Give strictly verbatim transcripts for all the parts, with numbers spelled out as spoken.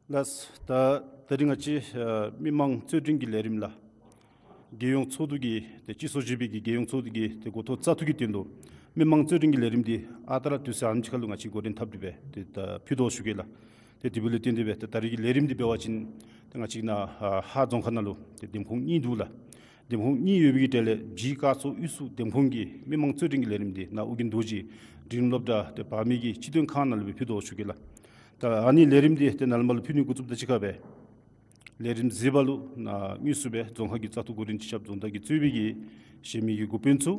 ལགས། ད་ད་རིས་ང་བཅས་ཨ་མི་མང་རྩོད་འགྲན་གྱི་ལས་རིམ་ལགས། རྒྱལ་ཡོངས་ཚོགས་འདུ་གི་ཏེ་སྤྱི་ཚོགས་བཞི་པའི་གི་རྒྱལ་ཡོངས་ཚོགས་འདུ་གི་ཏེ་འགོ་ཐོག་བཙག་འཐུ་གི་དོན་ལུ་མི་མང་རྩོད་འགྲན་གྱི་ལས་རིམ་འདི་ཨ་རྟག་ར་དུས་ཚོད་ཨ་ནེམ་ཅིག་ཁར་ལུ་ང་བཅས་འགོ་འདྲེན་འཐབ་སྟེ་སྦེ་ཏེ་ད་ཕུལ་དོ་ཞུ་གེ་ལགས། ཏེ་དེ་འབདཝ་ལས་བརྟེན་ཏེ་སྦེ་ཏེ་ད་རིས་ཀྱི་ལས་རིམ་འདི་འབད་བ་ཅིན་ཏེ་ང་བཅས་ནཱ་ཨ་ཧཱ་རྫོང་ཁག་ནང་ལུ་ཏེ་འདེམས་ཁོངས་གཉིས་འདུག་ལགས། འདེམས་ཁོངས་གཉིས་ཡོད་པའི་གི་གྲས་ལས་བྱིས་སྐར་ཚོགས་དབུས་སུ་འདེམས་ཁོངས་ཀྱི་མི་མང་རྩོད་འགྲན་གྱི་ལས་རིམ་འདི་ནཱ་ཨོ་རྒྱན་རྡོ་རྗེ་འབྲིང་རིམ་སློབ་གྲྭ་ཏེ་བར་མི་གི་སྤྱི་དོན་ཁང་ནང་ལུ་སྦེ་ཕུལ་དོ་ཞུ་གེ་ལགས། ད་ཨ་ནི་ལས་རིམ་འདི་ཏེ་ནཱ་ལས་མར་ལུ་ཕུལ་ནི་འགོ་བཙུགསཔ་དང་གཅིག་ཁར་སྦེ་ལས་རིམ་གཟིགས་པ་ལུ་ནཱ་དངོས་སུ་སྦེ་རྫོང་ཁག་གི་བཙག་འཐུ་འགོ་འདྲེན་སྤྱི་ཁྱབ་རྫོང་བདག་གིས་གཙོས་པའི་གི་གཞན་མི་གི་འགོ་དཔོན་ཚུ་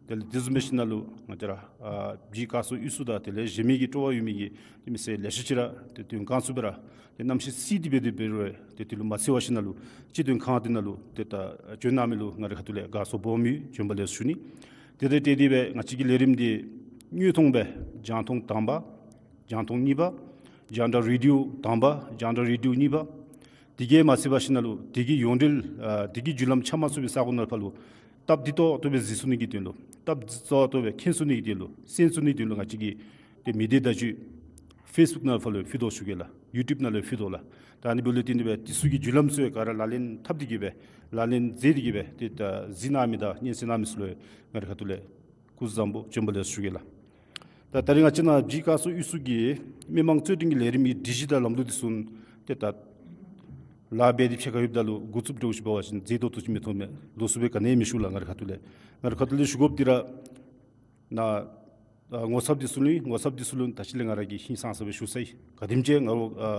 དེ་ལས་དེ་བཟུམ་སྦེ་ཞིནམ་ལས་ང་བཅས་ར་ཨ་བྱིས་སྐར་ཚོགས་དབུས་སུ་དང་དེ་ལས་གཞན་མི་གི་སྤྲོ་བ་ཡོད་མི་གི་ཏེ་མི་སེར་ལེ་ཤ་ཅིག་ར་ཏེ་དོན་ཁང་ཚུ་སྦེ་ར་ཏེ་གནམ་གཤིས་བསིལ་ཏེ་སྦེ་དེ་འབད་རུང་ཏེ་དེ་ལུ་མ་འཚེར་བར་ཞིནམ་ལས་སྤྱི་དོན་ཁང་འདི་ནང་ལུ་ཏེ་ད་བྱོན་གནང་མི་ལུ་ང་རའི་ཁ་ཐུག་ལས་དགའ་ཚོར་སྦོམ་ཡོད། བྱོན་པ་ལེགས་སོ་ཞུ་ནི། དེ་དང་འབྲེལ་ཏེ་སྦེ་ང་བཅས་ཀྱི་ལས་རིམ་འདི་དངོས་མཐོང་སྦེ་རྒྱང་མཐོང་དང་པ་རྒྱང་མཐོང་གཉིས་པ་རྒྱང་བསྒྲགས་རེ་ཌིའོ་དང་པ་རྒྱང་བསྒྲགས་རེ་ཌིའོ་གཉིས་པ་དེ་གིས་མ་ཚད་པར་ཞིནམ་ལས་དེ་གི་ཡོངས་འབྲེལ་ཨ་དེ་གི་བརྒྱུད་ལམ་ཆ་མ་ཚུད་པའི་ས་གོ་ནང་ཕར་ལུ་སྟབས་བདེ་ཏོག་ཏོ་སྦེ་གཟིགས་ཚུགས་ནི་གི་དོན་ལུ་སྟབས་བདེ་ཏོག་ཏོ་སྦེ་མཁྱེན་ཚུགས་ནི་གི་དོན་ལུ་གསན་ཚུགས་ནི་གི་དོན་ལུ་ང་བཅས་ཀྱིས་ཏེ་མི་སྡེ་བརྡ་བརྒྱུད་ཕེསི་བུཀ་ནང་ཕར་ལུ་ཕུལ་དོ་ཞུ་གེ་ལགས། ཡུ་ཊུབ་ནང་ལུ་ཕུལ་དོ་ལགས། ད་ཨ་ནི་འབདཝ་ལས་བརྟེན་ཏེ་སྦེ་དེ་ཚུ་གི་བརྒྱུད་ལམ་ཚུ་ག་ར་ལག་ལེན་འཐབ་སྟེ་གི་སྦེ་ལག་ལེན་མཛད་དེ་གི་སྦེ་ཏེ་ད་གཟིགས་གནང་མི་དང་སྙན་གསན་གནང་མི་ཚུ་ལུ་ང་རའི་ཁ་ཐུག་ལས་སྐུ་གཟུགས་བཟང་པོ་བྱོན་པ་ལེགས་སོ་ཞུ་གེ་ལགས། ད་ད་རིས་ང་བཅས་ནཱ་བྱིས་སྐར་ཚོགས་དབུས་སུ་གི་མི་མང་རྩོད་འགྲན་གྱི་ལས་རིམ་གྱི་སྒྲིག་གཞི་དང་ལམ་ལུགས་འདི་ཚུ་ཏེ་ད་ལཱ་འབད་དེ་ཕྱེད་ཀ་ཡོདཔ་ད་ལུ་འགོ་བཙུགསཔ་འདྲཝ་ཅིག་འབད་བ་ཅིན་མཛེས་ཏོག་ཏོ་ཅིག་མི་མཐོང་མས། ལོགས་སུ་སྦེ་ག་ནི་ཡང་མི་ཞུ་ལགས། ང་རའི་ཁ་ཐུག་ལས་ང་རའི་ཁ་ཐུག་ལས་ཞུ་དགོཔ་འདི་ར་ནཱ་ཨ་ངོ་ཚབ་འདི་ཚུ་ལུ་ངོ་ཚབ་འདི་ཚུ་ལུ་ད་ཅི་ལས་ང་ར་གིས་ཧིང་སངས་ས་སྦེ་ཞུ་ཚར་ཡི། ག་དེམ་ཅིག་ང་ར་ཨ་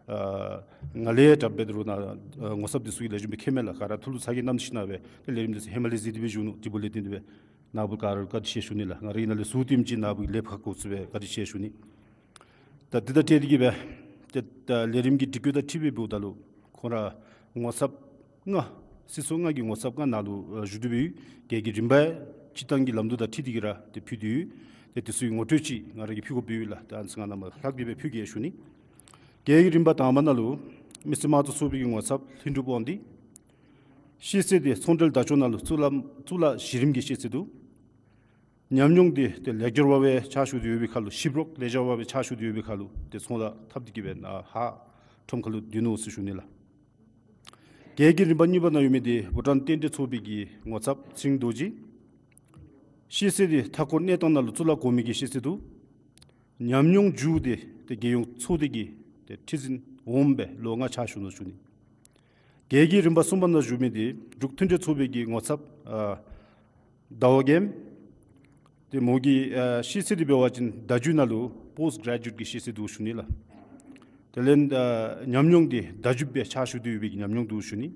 ཨ་ང་ལས་དྲགཔ་འབད་རུང་ནཱ་ཨ་ངོ་ཚབ་འདི་ཚུ་གིས་ལེགས་ཤོམ་སྦེ་མཁྱེན་མས་ལགས། ག་ར་ཐུགས་ལུ་ཚ་གྱང་བསྣམས་ཞིན་ན་སྦེ་ཏེ་ལས་རིམ་འདི་ཚུ་ཧེ་མ་ལས་གཟིགས་ཏེ་སྦེ་བཞུགས་ནུག། དེ་འབདཝ་ལས་བརྟེན་ཏེ་སྦེ་ནཱ་བུ་ག་ར་ལུ་བཀའ་དྲིན་ཆེ་ཞུ་ནི་ལགས། ང་རའི་ནང་ལས་ཟུར་དེམ་ཅིག་ནཱ་བུ་ལས་ཕར་འགོ་བཙུགས་སྦེ་བཀའ་དྲིན་ཆེ་ཞུ་ནི། ད་འདི་དང་འབྲེལ་ཏེ་གི་སྦེ་ཏེ་ད་ལས་རིམ་གྱི་སྒྲིག་བཀོད་དང་འཁྲིལ་སྦེ་འབདཝ་ད་ལུ་ཁོང་ར་ངོ་ཚབ་ལྔ་སྲིད་ཚོགས་ལྔ་གི་ངོ་ཚབ་ལྔ་ནཱ་ལུ་ཨ་བཞུགས་ཏེ་སྦེ་ཡོད། གལ་གྱི་རིམ་པ་སྤྱིར་བཏང་གི་ལམ་ལུགས་དང་འཁྲིལ་ཏེ་གི་ར་ཏེ་ཕུལ་ཏེ་ཡོད། ཏེ་དེ་ཚུ་གི་ངོ་སྤྲོད་ཅིག་ང་ར་གིས་ཕུལ་དགོཔ་ཡོད་ལགས། ད་ཨ་ནི་ཚུ་ང་ནཱ་མར་ལྷག་སྟེ་སྦེ་ཕུལ་གེ་ཞུ་ནི། གལ་གྱི་རིམ་པ་དང་པ་ནང་ལུ་མི་སེར་དམངས་གཙོ་ཚོགས་པའི་གི་ངོ་ཚབ་ལྷུན་གྲུབ་དབང་འདུས། ཤེས་ཚད་འདི་ཚོང་འབྲེལ་བརྡ་སྐྱོང་ནང་ལུ་གཙུག་ལག་གཙུག་ལག་གཞི་རིམ་གྱི་ཤེས་ཚད་འདུག། ཉམས་མྱོང་འདི་ཏེ་ལེགས་སྦྱོར་བ་སྦེ་ཕྱག་ཞུ་སྟེ་ཡོད་པའི་ཁར་ལུ་ཞིབ་རོགས་ལེགས་སྦྱོར་བ་སྦེ་ཕྱག་ཞུ་སྟེ་ཡོད་པའི་ཁར་ལུ་ཏེ་ཚོང་ལཱ་འཐབ་སྟེ་གི་སྦེ་ནཱ་ཧཱ་ཁྲོམ་ཁ་ལུ་སྡོད་ནུག་ཟེར་ཞུ་ནི་ལགས། གལ་གྱི་རིམ་པ་གཉིས་པ་ནང་ཡོད་མི་འདི་བྷུ་ཊཱན་རྟེན་འབྲེལ་ཚོགས་པའི་གི་ངོ་ཚབ་ཚེ་རིང་རྡོ་རྗེ། ཤེས་ཚད་འདི་མཐའ་འཁོར་གནས་སྟངས་ནང་ལུ་གཙུག་ལག་གོང་མའི་གི་ཤེས་ཚད་འདུག། ཉམས་མྱོང་མཇུག་འདི་ཏེ་རྒྱལ་ཡོངས་ཚོགས་སྡེ་གི་ཏེ་ཁྲི་འཛིན་འོགམ་སྦེ་ལོ་ལྔ་ཕྱག་ཞུ་ནུག་ཞུ་ནི། གལ་གྱི་རིམ་པ་གསུམ་པ་ནང་བཞུགས་མི་འདི་འབྲུག་མཐུན་སྒྲིལ་ཚོགས་པའི་གི་ངོ་ཚབ་ཨ་ཟླ་བ་རྒྱལམ། ཏེ་མོ་གི་ཨ་ཤེས་ཚད་འདི་འབད་བ་ཅིན་བརྡ་བརྒྱུད་ནང་ལུ་པོསཊ་གེ་རེ་ཇུ་ཨེཊ་གི་ཤེས་ཚད་འདུག་ཞུ་ནི་ལགས། དེ་ལས་ཨ་ཉམས་མྱོང་འདི་བརྡ་བརྒྱུདཔ་སྦེ་ཕྱག་ཞུ་སྟེ་ཡོད་པའི་གི་ཉམས་མྱོང་འདུག་ཞུ་ནི།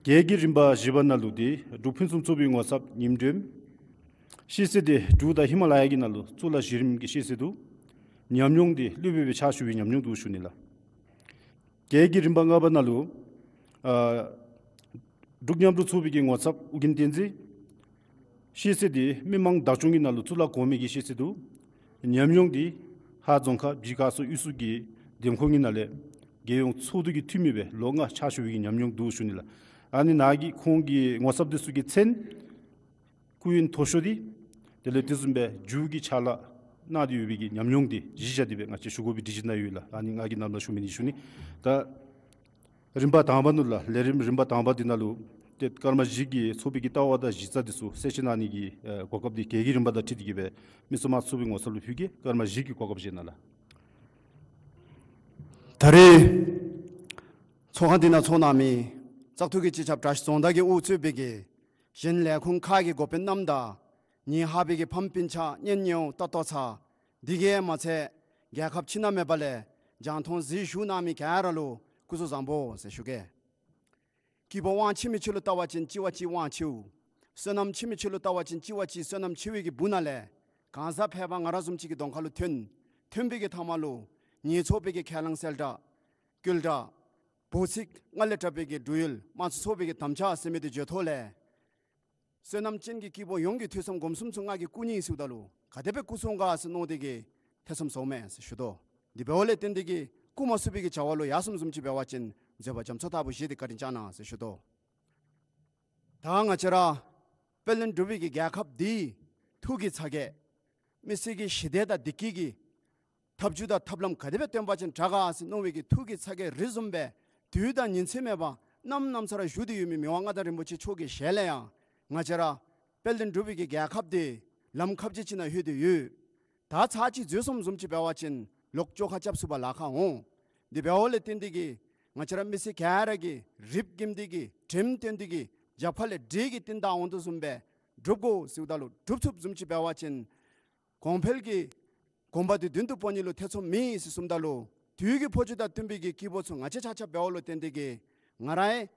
གལ་གྱི་རིམ་པ་བཞི་པ་ནང་ལུ་འདི་འབྲུག་ཕུན་སུམ་ཚོགས་པའི་ངོ་ཚབ་ཉིམ་སྒྲོལམ། ཤེས་ཚད་འདི་འབྲུག་དང་ཧི་མ་ལ་ཡ་གི་ནང་ལུ་གཙུག་ལག་གཞི་རིམ་གྱི་ཤེས་ཚད་འདུག། ཉམས་མྱོང་འདི་སློབ་དཔོན་སྦེ་ཕྱག་ཞུ་བའི་ཉམས་མྱོང་འདུག་ཞུ་ནི་ལགས། གལ་གྱི་རིམ་པ་ལྔ་པ་ནང་ལུ་ཨ་འབྲུག་མཉམ་རུབ་ཚོགས་པའི་གི་ངོ་ཚབ་ཨོ་རྒྱན་བསྟན་འཛིན། ཤེས་ཚད་འདི་མི་མང་བདག་སྐྱོང་གི་ནང་ལུ་གཙུག་ལག་གོང་མའི་གི་ཤེས་ཚད་འདུག། ཉམས་མྱོང་འདི་ཧཱ་རྫོང་ཁག་བྱིས་སྐར་ཚོགས་དབུས་སུ་གི་འདེམས་ཁོངས་ཀྱི་ནང་ལས་རྒྱལ་ཡོངས་ཚོགས་འདུ་གི་འཐུས་མི་སྦེ་ལོ་ལྔ་ཕྱག་ཞུ་བའི་གི་ཉམས་མྱོང་འདུག་ཞུ་ནི་ལགས། ཨ་ནི་ནཱ་གི་ཁོང་གི་ངོ་ཚབ་འདི་ཚུ་གི་མཚན་སྐུ་ཡོན་མཐོ་ཤོས་འདི་དེ་ལས་དེ་བཟུམ་སྦེ་མཇུག་གི་ཕྱག་ལཱ་གནང་སྟེ་ཡོད་པའི་གི་ཉམས་མྱོང་འདི་གཞི་བཞག་སྟེ་སྦེ་ང་བཅས་ཞུ་དགོ་པའི་སྒྲིག་གཞི་ནང་ཡོད་ལགས། ཨ་ནི་ང་གིས་ནཱ་ལུ་ཞུ་མི་ནི་ཞུ་ནི། ད་རིམ་པ་དང་པ་ནང་ལུ་ལས་རིམ་རིམ་པ་དང་པ་འདི་ནང་ལུ་ཏེ་སྐར་མ་བཞི་གི་ཚོགས་པའི་གི་ལྟ་བ་དང་གཞི་རྩ་འདི་ཚུ་གསལ་བཤད་གནང་ནི་གི་ཨེ་གོ་སྐབས་འདི་གལ་གྱི་རིམ་པ་དང་འཁྲིལ་ཏེ་གི་སྦེ་མི་སེར་དམངས་གཙོ་ཚོགས་པའི་ངོ་ཚབ་ལུ་ཕུལ་གེ། སྐར་མ་བཞི་གི་གོ་སྐབས་བཞེས་གནང་ལགས། ད་རེས་ཚོགས་ཁང་འདི་ནང་ཚོགས་གནང་མི་བཙག་འཐུ་གི་སྤྱི་ཁྱབ་བཀྲ་ཤིས་རྫོང་བདག་གིས་དབུ་གཙོས་པའི་གི་གཞན་ལས་ཁུངས་ཁག་གི་འགོ་དཔོན་རྣམས་དང་ངེའི་ཧཱ་པའི་གི་ཕམ་སྤུན་ཆ་གཉེན་ཉེཝ་ལྟོ་ལྟོ་ཚ། དེ་གིས་མ་ཚད་རྒྱལ་ཁབ་ཕྱི་ནང་མེད་པ་ལས་རྒྱང་མཐོང་གཟིགས་བཞུགས་གནང་མི་ག་ར་ལུ་སྐུ་གཟུགས་བཟང་པོ་ཟེར་ཞུ་གེ། སྐྱིད་པོ་དབང་ཆེ་མི་ཆོས་ལུ་ལྟ་བ་ཅིན་གཅིག་བ་གཅིག་དབང་ཆེཝ། བསོད་ནམས་ཆེ་མི་ཆོས་ལུ་ལྟ་བ་ཅིན་གཅིག་བ་གཅིག་བསོད་ནམས་ཆེ་བའི་གི་སྦུག་ན་ལས་གང་ཟག་ཕལ་པ་ང་ར་བཟུམ་ཅིག་གི་གདོང་ཁ་ལུ་ཐོན། ཐོན་པའི་གི་མཐའ་མ་ལུ་ངེའི་ཚོགས་པའི་གི་ཁས་བླངས་གསལ་བསྒྲགས་བསྐུལ་བསྒྲགས་འབོ་ཚིག་སྔར་ལས་དྲག་པའི་གི་འབྲུག་ཡུལ་དམངས་གཙོ་ཚོགས་པའི་གི་དམ་བཅའ་ཟེར་མི་འདི་བརྗེད་ཐོག་ལས་བསོད་ནམས་ཅན་གྱི་སྐྱེ་བོ་ཡོངས་ཀྱི་ཐོས་བསམ་སྒོམ་གསུམ་ཚུ་ང་གིས་བསྐུལ་ནི་ཨིན་ཟེརཝ་ད་ལུ་ག་དེ་སྦེ་བསྐུལ་སོང་ག་ཟེར་མནོ་སྟེ་གི་ཐེ་ཚོམ་ཟཝ་མས་ཟེར་ཞུ་དོ། དེ་འབདཝ་ལས་བརྟེན་ཏེ་གི་བསྐུལ་མ་ཚུགས་པའི་གི་བྱ་བ་ལུ་ཡར་སོངམ་བཟུམ་ཅིག་འབད་བ་ཅིན་བཟོད་པ་རྒྱ་མཚོ་ལྟ་བུ་བཞེས་ཏེ་བཀའ་དྲིན་བསྐྱང་གནང་ཟེར་ཞུ་དོ། ད་ང་བཅས་ར་དཔལ་ལྡན་འབྲུག་པའི་གི་རྒྱལ་ཁབ་འདི་ཐུགས་ཀྱི་ཚ་གྱང་མི་སེར་གྱི་ཞི་བདེ་དང་བདེ་སྐྱིད་ཀྱི་ ཐབས་བྱུས་དང་ཐབས་ལམ་ག་དེ་སྦེ་སྟོན་པ་ཅིན་དྲག་ག་ཟེར་མནོ་བའི་གི་ཐུགས་ཀྱི་ཚ་གྱང་རི་བཟུམ་སྦེ་དུས་དང་ཉིན་མཚན་མེད་པར་ནམ་ནམ་ས་ར་བཞུགས་ཏེ་ཡོད་མི་མི་དབང་མངའ་བདག་རིན་པོ་ཆེ་མཆོག་གི་ཞལ་ལས་ཡང་ང་བཅས་ར་དཔལ་ལྡན་འབྲུག་པའི་གི་རྒྱལ་ཁབ་འདི་ལམ་ཁ་བརྗེ་ཅིག་ནང་ལྷོད་དེ་ཡོད། ད་ཚར་གཅིག་འཛོལ་སོངམ་བཟུམ་ཅིག་འབད་བ་ཅིན་ལོག་བཅོ་ཁ་རྐྱབ་ཚུགས་པར་ལཱ་ཁག་འོང་། དེ་འབདཝ་ལས་བརྟེན་ཏེ་གིས་ང་བཅས་ར་མི་སེར་ག་ར་གིས་རིགཔ་འགེམས་ཏེ་གིས་དྲནམ་བཏོན་ཏེ་གིས་རྒྱབ་ཁ་ལས་འདྲེ་གི་རྟིང་བདའ་འོང་དོ་བཟུམ་སྦེ་སྒྲུབ་དགོ་ཟེརཝ་ད་ལུ་སྒྲུབ་ཚུགསཔ་བཟུམ་ཅིག་འབད་བ་ཅིན་གོང་འཕེལ་གྱི་གོམ་པ་འདི་མདུན་དུ་སྤོ་ནི་ལུ་ཐེ་ཚོམ་མེད་ཟེར་གསུངམ་ད་ལུ་དུས་ཀྱི་འཕོ་འགྱུར་དང་བསྟུན་པའི་གི་སྐྱེས་བུ་ཚུ་ང་བཅས་ཆ་ཁྱབ་འབདཝ་ལུ་བརྟེན་ཏེ་གིས་ང་རའི་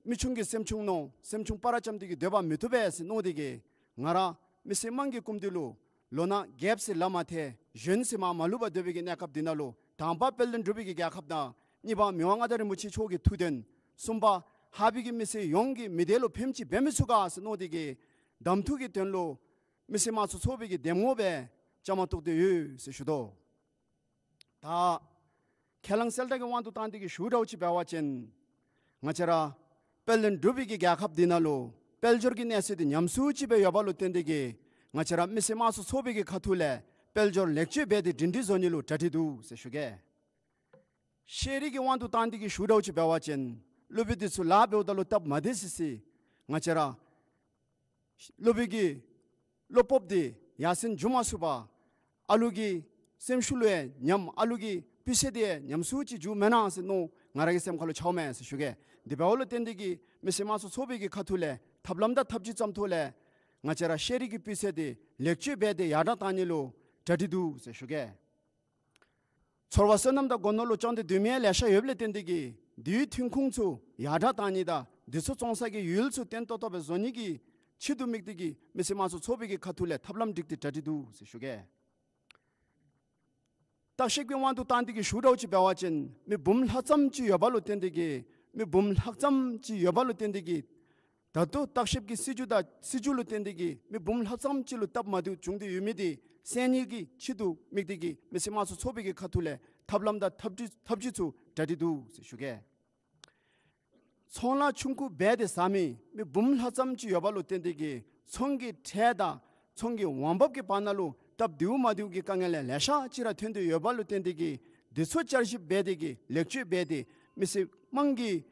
མི་ཆུང་གི་སེམས་ཆུང་ནོ། སེམས་ཆུང་པར་ར་བཅམ་སྟེ་གིས་སྡོད་པ་མི་བཏུབ་པས་ཟེར་མནོ་སྟེ་གིས་ང་ར་མི་སེར་དམངས་ཀྱི་སྐུ་མདུན་ལུ་ལོ་ན་རྒསཔ་ཟེར་ལ་མ་ཐལ། གཞོན་ཟེར་མར་མ་ལུས་པར་སྡོད་པའི་གི་གནས་སྐབས་འདི་ནང་ལུ་དང་པ་དཔལ་ལྡན་འབྲུག་པའི་གི་རྒྱལ་ཁབ་དང་གཉིས་པ་མི་དབང་མངའ་བདག་རིན་པོ་ཆེ་མཆོག་གི་ཐུགས་འདུན། གསུམ་པ་ཧཱ་པའི་གི་མི་སེར་ཡོངས་ཀྱི་མི་སྡེ་ལུ་ཕན་ཅིག་འབད་མི་ཚུགས་ག་ཟེར་མནོ་སྟེ་གིས་གདམ་འཐུ་གི་དོན་ལུ་མི་སེར་དམངས་གཙོ་ཚོགས་པའི་གི་འདེམས་ངོ་སྦེ་བཅའ་མར་གཏོགས་ཏེ་ཡོད་ཟེར་ཞུ་དོ། ད་ཁས་བླངས་གསལ་བསྒྲགས་ཀྱི་དབང་དུ་བཏང་སྟེ་གིས་ཞུ་དགོཔ་ཅིག་འབད་བ་ཅིན་ང་བཅས་ར་དཔལ་ལྡན་འབྲུག་པའི་གི་རྒྱལ་ཁབ་འདི་ནང་ལུ་དཔལ་འབྱོར་གྱི་གནས་ཚད་འདི་ཉམས་སུ་ཅིག་སྦེ་ཡོདཔ་ལུ་བརྟེན་ཏེ་གིས་ང་བཅས་ར་མི་སེར་དམངས་གཙོ་ཚོགས་པའི་གི་ཁ་ཐུག་ལས་དཔལ་འབྱོར་ལེགས་བཅོས་འབད་དེ་སྒྲིང་སྒྲི་བཟོ་ནི་ལུ་གྲ་སྒྲིག་འདུག་ཟེར་ཞུ་གེ། ཤེས་རིག་གི་དབང་དུ་བཏང་སྟེ་གིས་ཞུ་དགོཔ་ཅིག་འབད་བ་ཅིན་སློབ་དཔོན་འདི་ཚུ་ལཱ་འབདཝ་ད་ལུ་སྟབས་མ་བདེ་སི་སི་ང་བཅས་ར་སློབ་དཔོན་གྱི་བློ་སྤོབས་འདི་ཡར་སེང་འགྱོ་མ་ཚུགས་པར་ཨ་ལུ་གི་སེམས་ཤུགས་ལུ་ཡང་ཉམས། ཨ་ལུ་གི་སྤུས་ཚད་འདི་ཡང་ཉམས་སུ་ཅིག་འགྱོཝ་མེན་ན་ཟེར་མནོ་ང་ར་གི་སེམས་ཁ་ལུ་འཆརཝ་མས་ཟེར་ཞུ་གེ། དེ་འབདཝ་ལུ་བརྟེན་ཏེ་གིས་མི་སེར་དམངས་གཙོ་ཚོགས་པའི་གི་ཁ་ཐུག་ལས་ཐབས་ལམ་དང་ཐབས་ཇུས་ཙམ་ཐོག་ལས་ང་བཅས་ར་ཤེས་རིག་གི་སྤུས་ཚད་འདི་ལེགས་བཅོས་འབད་དེ་ཡར་དྲག་བཏང་ནི་ལུ་གྲ་སྒྲིག་འདུག་ཟེར་ཞུ་གེ། ཚོར་བ་བསོད་ནམས་དང་སྒོ་ནོར་ལུ་ཅོག་འཐདཔ་སྡོད་མི་ཡང་ལེ་ཤ་ཡོདཔ་ལས་བརྟེན་ཏེ་གིས་དེའི་ཐོན་ཁུངས་ཚུ་ཡར་དྲག་བཏང་ནི་དང་དེ་ཚུ་བཙོང་ས་གི་ཡུལ་ཚུ་བརྟན་ཏོག་ཏོ་སྦེ་བཟོ་ནི་གི་ཆེད་དུ་དམིགས་ཏེ་གིས་མི་སེར་དམངས་གཙོ་ཚོགས་པའི་གི་ཁ་ཐུག་ལས་ཐབས་ལམ་སྒྲིག་སྟེ་གྲ་སྒྲིག་འདུག་ཟེར་ཞུ་གེ། བརྟག་ཞིབ་ཀྱི་དབང་དུ་བཏང་སྟེ་གིས་ཞུ་དགོཔ་ཅིག་འབད་བ་ཅིན་མི་འབུམ་ལྷག་ཙམ་ཅིག་ཡོདཔ་ལུ་བརྟེན་ཏེ་གིས་མི་འབུམ་ལྷག་ཙམ་ཅིག་ཡོདཔ་ལུ་བརྟེན་ཏེ་གིས་ད་ལྟོ་བརྟག་ཞིབ་ཀྱི་སྲིད་བྱུས་དང་སྲིད་བྱུས་ལུ་བརྟེན་ཏེ་གིས་མི་འབུམ་ལྷག་ཙམ་ཅིག་ལུ་སྟབས་མ་བདེཝ་བྱུང་སྟེ་ཡོད་མི་འདི་སེལ་ནི་གི་ཆེད་དུ་དམིགས་ཏེ་གིས་མི་སེར་དམངས་གཙོ་ཚོགས་པའི་གི་ཁ་ཐུག་ལས་ཐབས་ལམ་དང་ཐབས་ཇུས་ཐབས་ཇུས་ཚུ་གྲ་སྒྲིག་འདུག་ཟེར་ཞུ་གེ། ཚོང་ལཱ་ཆུང་ཀུ་འབད་དེ་ཟ་མི་མི་འབུམ་ལྷག་ཙམ་ཅིག་ཡོདཔ་ལུ་བརྟེན་ཏེ་གིས་ཚོང་གི་ཁྲལ་དང་ཚོང་གི་འོང་འབབ་ཀྱི་བར་ན་ལུ་སྟབས་བདེཝ་མ་བདེཝ་གི་དཀའ་ངལ་ལེ་ལེ་ཤ་ཅིག་ར་ཐོན་ཏེ་ཡོདཔ་ལུ་བརྟེན་ཏེ་གིས་དེ་ཚུ་བསྐྱར་ཞིབ་འབད་དེ་གིས་ལེགས་བཅོས་འབད་དེ་མི་སེར་དམངས་ཀྱི་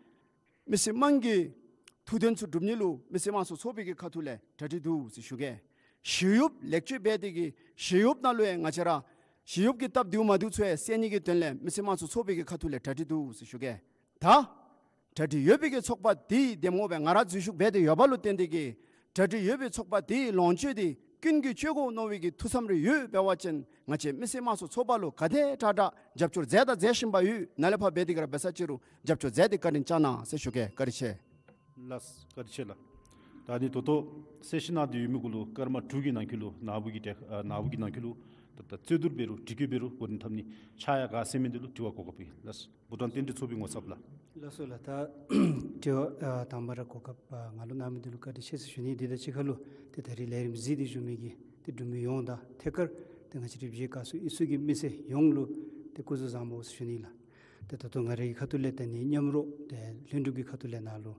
མི་སེར་དམངས་ཀྱི་ཐུགས་འདུན་ཚུ་སྒྲུབ་ནི་ལུ་མི་སེར་དམངས་གཙོ་ཚོགས་པའི་གི་ཁ་ཐུག་ལས་གྲ་སྒྲིག་འདུག་ཟེར་ཞུ་གེ། ཞི་གཡོགཔ་ལེགས་བཅོས་འབད་དེ་གིས་ཞི་གཡོགཔ་ནང་ལུ་ཡང་ང་བཅས་ར་ཞི་གཡོགཔ་ཀྱི་སྟབས་བདེཝ་མ་བདེཝ་ཚུ་ཡང་སེལ་ནི་གི་དོན་ལས་མི་སེར་དམངས་གཙོ་ཚོགས་པའི་གི་ཁ་ཐུག་ལས་གྲ་སྒྲིག་འདུག་ཟེར་ཞུ་གེ། ད་གྲ་སྒྲིག་ཡོད་པའི་གི་ཚོགས་པ་དེའི་འདེམས་ངོ་སྦེ་ང་ར་འཛུལ་ཞུགས་འབད་དེ་ཡོདཔ་ལུ་བརྟེན་ཏེ་གིས་གྲ་སྒྲིག་ཡོད་པའི་ཚོགས་པ་དེའི་ལོངས་སྤྱོད་འདི་ཀུན་གྱིས་སྤྱོད་དགོ་མནོ་བའི་གི་ཐུགས་བསམ་རེ་ཡོད་འབད་བ་ཅིན་ང་བཅས་མི་སེར་དམངས་གཙོ་ཚོགས་པ་ལུ་ག་དེ་དྲག་དྲག་རྒྱབ་སྐྱོར་མཛད་དང་མཛད་བཞིན་པ་ཡོད། ནཱ་ལས་ཕར་འབད་དེ་ག་ར་འབད་ས་ཅིག་རུང་རྒྱབ་སྐྱོར་མཛད་དེ་བཀའ་དྲིན་བསྐྱང་གནང་ཟེར་ཞུ་གེ། བཀའ་དྲིན་ཆེ། ལགས་སོ། བཀའ་དྲིན་ཆེ་ལགས། ད་ནི་ད་ལྟོ་གསལ་བཤད་གནང་སྟེ་ཡོད་མི་གུ་ལུ་སྐར་མ་དྲུག་གི་ནང་འཁོད་ལུ་ནཱ་བུ་གི་ཏེ་ཨ་ནཱ་བུ་གི་ནང་འཁོད་ལུ་ད་ད་རྩོད་བསྡུར་འབད་རུང་དྲི་བཀོད་འབད་རུང་འགོ་འདྲེན་འཐབ་ནི་ཆགས་ཡ་ག་ཟེར་མི་འདི་ལུ་དྲི་བ་གོ་སྐབས་ཕུལ་གེ་ལགས། བྷུ་ཊཱན་བསྟན་འཛིན་ཚོགས་པའི་ངོ་ཚབ་ལགས། ལགས་སོ་ལགས། ད་དྲི་བ་ཨ་དང་པ་ར་གོ་སྐབས་ཨ་ང་ལུ་གནང་མི་འདི་ལུ་བཀའ་དྲིན་ཆེ་ཟེར་ཞུ་ནི། འདི་དང་གཅིག་ཁར་ལུ་ཏེ་ད་རིས་ལས་རིམ་གཟིགས་ཏེ་བཞུགས་མི་གི་ཏེ་འབྲུག་མི་ཡོངས་དང་ཐད་ཀར་ཏེ་ང་བཅས་ར་གཞིས་ཀ་སོགས་ཨི་ཚུ་གི་མི་སེར་ཡོངས་ལུ་ཏེ་སྐུ་གཟུགས་བཟང་པོ་ཟེར་ཞུ་ནི་ལགས། ཏེ་ད་ལྟོ་ང་རའི་ཁ་ཐུག་ལས་ད་ནི་མཉམ་རོགས་ཏེ་ལྷུན་གྲུབ་ཀྱི་ཁ་ཐུག་ལས་ནཱ་ལུ་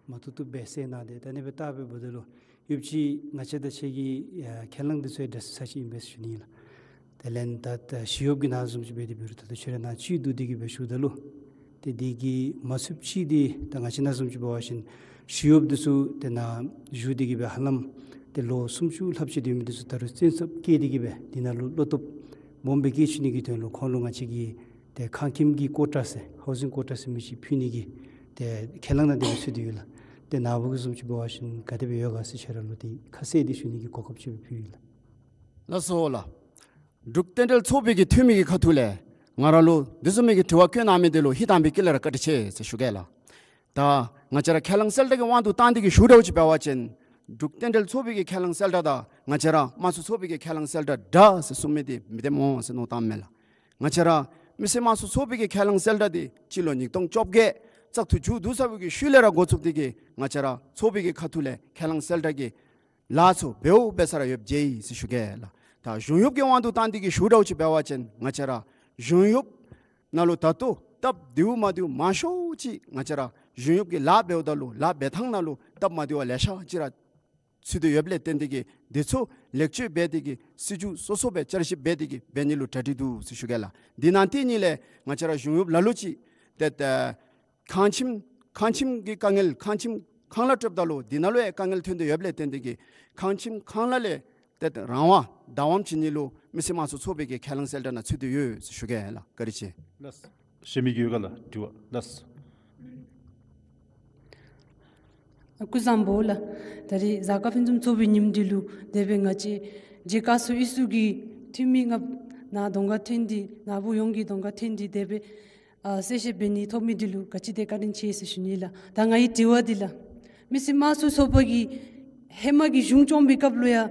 མ་ཐུག་ཐུག་སྦེ་གསལ་གནང་སྟེ་ད་ནི་སྦེ་བལྟ་སྦེ་འབདཝ་ད་ལུ་ཡོདཔ་ཅིག་ང་བཅས་དང་ཁྱེད་ཀྱི་ཨ་ཁས་བླངས་འདི་ཚུ་ཡང་འདྲ་ས་ཅིག་ཨིན་པས་ཟེར་ཞུ་ནི་ལགས། དེ་ལས་ད་ད་ཞི་གཡོགཔ་གི་ནང་བཟུམ་ཅིག་འབད་དེ་འབད་རུང་ད་ལྟོ་ཁྱོད་ར་ནཱ་ཅིག་འདུག་སྟེ་གི་སྦེ་ཞུཝ་ད་ལུ་ཏེ་འདི་གིས་མ་ཚུདཔ་ཅིག་འདི་ད་ང་བཅས་ནང་བཟུམ་ཅིག་འབད་བ་ཅིན་ཞི་གཡོགཔ་འདི་ཚུ་ཏེ་ནཱ་བཞུགས་ཏེ་གི་སྦེ་ཧ་ལམ་ཏེ་ལོ་སུམ་ཅུ་ལྷགཔ་ཅིག་སྡོད་མི་འདི་ཚུ་ད་རུང་བཙན་ཚབ་བཀལ་ཏེ་གི་སྦེ་འདི་ནང་ལུ་བློ་སྟོབས་སྦོམ་སྦེ་བསྐྱེད་བཅུག་ནི་གི་དོན་ལུ་ཁོང་ལུ་ང་བཅས་ཀྱིས་ཏེ་ཁང་ཁྱིམ་གྱི་ཀོ་ཊ་ཟེར་ཧའུ་སིང་ཀོ་ཊ་ཟེར་མི་ཅིག་ཕུལ་ནི་གི་ཏེ་ཁས་བླངས་གནང་སྟེ་སྦེ་ཚུད་དེ་ཡོད་ལགས། ཏེ་ནཱ་བུ་གི་བཟུམ་ཅིག་འབད་བ་ཅིན་ག་དེ་སྦེ་ཡོད་ག་ཟེར་ཁྱོད་ར་ལུ་ཏེ་ཁ་གསལ་ཏེ་ཞུ་ནི་གི་གོ་སྐབས་ཅིག་སྦེ་ཕུལ་ཡི་ལགས། ལགས་སོ་ལགས། འབྲུག་རྟེན་འབྲེལ་ཚོགས་པའི་གི་འཐུས་མི་གི་ཁ་ཐུག་ལས་ང་ར་ལུ་འདི་བཟུམ་མའི་གི་དྲི་བ་བཀོད་གནང་མི་འདི་ལུ་ཧིང་དྭངས་པའི་དཀྱིལ་ལས་ར་བཀའ་དྲིན་ཆེ་ཟེར་ཞུ་གེ་ལགས། ད་ང་བཅས་ར་ཁས་བླངས་གསལ་བསྒྲགས་ཀྱི་དབང་དུ་བཏང་སྟེ་གི་ཞུ་དགོཔ་ཅིག་འབད་བ་ཅིན་འབྲུག་རྟེན་འབྲེལ་ཚོགས་པའི་གི་ཁས་བླངས་གསལ་བསྒྲགས་དང་ང་བཅས་ར་དམངས་གཙོ་ཚོགས་པའི་གི་ཁས་བླངས་གསལ་བསྒྲགས་འདྲ་ཟེར་གསུངས་མི་འདི་མི་བདེན་སྨོ་ཟེར་མནོ་བཏངམ་མས་ལགས། ང་བཅས་ར་མི་སེར་དམངས་གཙོ་ཚོགས་པའི་གི་ཁས་བླངས་གསལ་བསྒྲགས་འདི་སྤྱི་ལོ་ཉིས་སྟོང་བཅོ་བརྒྱད་བཙག་འཐུ་མཇུག་བསྡུ་ཚར་བའི་གི་ཤུལ་ལས་ར་འགོ་བཙུགས་ཏེ་གི་ང་བཅས་ར་ཚོགས་པའི་གི་ཁ་ཐུག་ལས་ཁས་བླངས་གསལ་བསྒྲགས་ཀྱི་ལཱ་ཚུ་འབདཝ་འབད་ས་ར་ཡོདཔ་མཇལ་ཡི་ཟེར་ཞུ་གེ་ལགས། ད་གཞུང་གཡོགཔ་ཀྱི་དབང་དུ་བཏང་སྟེ་གི་ཞུ་དགོཔ་ཅིག་འབད་བ་ཅིན་ང་བཅས་ར་གཞུང་གཡོགཔ་ནང་ལུ་ད་ལྟོ་སྟབས་བདེཝ་མ་བདེཝ་མང་ཤོས་ཅིག་ང་བཅས་ར་གཞུང་གཡོགཔ་ཀྱི་ལཱ་འབདཝ་ད་ལུ་ལཱ་འབད་ཐངས་ནང་ལུ་སྟབས་མ་བདེཝ་ལེ་ཤ་ཅིག་ར་ཚུད་དེ་ཡོདཔ་ལས་བརྟེན་ཏེ་གི་འདི་ཚུ་ ལེགས་བཅོས་འབད་དེ་གིས་སྲིད་བྱུས་སོ་སོ་སྦེ་བསྐྱར་ཞིབ་འབད་དེ་གིས་འབད་ནི་ལུ་གྲ་སྒྲིག་འདུག་ཟེར་ཞུ་གེ་ལགས། འདི་ནང་ཏེ་ནི་ལས་ང་བཅས་ར་གཞུང་གཡོགཔ་ལ་ལུ་ཅིག་ཏེ་ཁང་ཁྱིམ་ཁང་ཁྱིམ་གྱི་དཀའ་ངལ་ཁང་ཁྱིམ་ཁང་གླ་སྤྲོདཔ་ད་ལུ་འདི་ནང་ལུ་ཡང་དཀའ་ངལ་ཐོན་ཏེ་ཡོདཔ་ལས་བརྟེན་ཏེ་གིས་ཁང་ཁྱིམ་ཁང་གླ་ལས་ཏེ་རང་དབང་བདག་དབང་བྱིན་ནི་ལུ་མི་སེར་དམངས་གཙོ་ཚོགས་པའི་གི་ཁས་བླངས་གསལ་བསྒྲགས་ནང་ཚུད་དེ་ཡོད་ཟེར་ཞུ་གེ་ལགས། བཀའ་དྲིན་ཆེ། ལགས། གཞན་མི་གི་ཡོད་ག་ལགས། དྲི་བ་ལགས། སྐུ་གཟུགས་བཟང་པོ་ལགས། ད་རིས་གཟའ་སྐར་ཕུན་སུམ་ཚོགས་པའི་ཉིནམ་འདི་ལུ་དེ་སྦེ་ང་བཅས་བརྗེད་དཀའ་སུ་ཨི་སུ་གི་འཐུས་མི་ལྔཔོ་ནཱ་གདོང་ཁར་འཐོན་ཏེ་ནཱ་བུ་ཡོངས་ཀྱི་གདོང་ཁར་འཐོན་ཏེ་དེ་སྦེ་ཨ་གསལ་བཤད་འབད་ནི་ཐོབ་མི་འདི་ལུ་ག་ཅི་དེ་བཀའ་དྲིན་ཆེ་ཟེར་ཞུ་ནི་ལགས། ད་ངེའི་དྲི་བ་འདི་ལགས། མི་སེར་དམངས་གཙོ་ཚོགས་པ་གིས་ཧེ་མ་གི་གཞུང་སྐྱོང་བའི་སྐབས་ལུ་ཡང་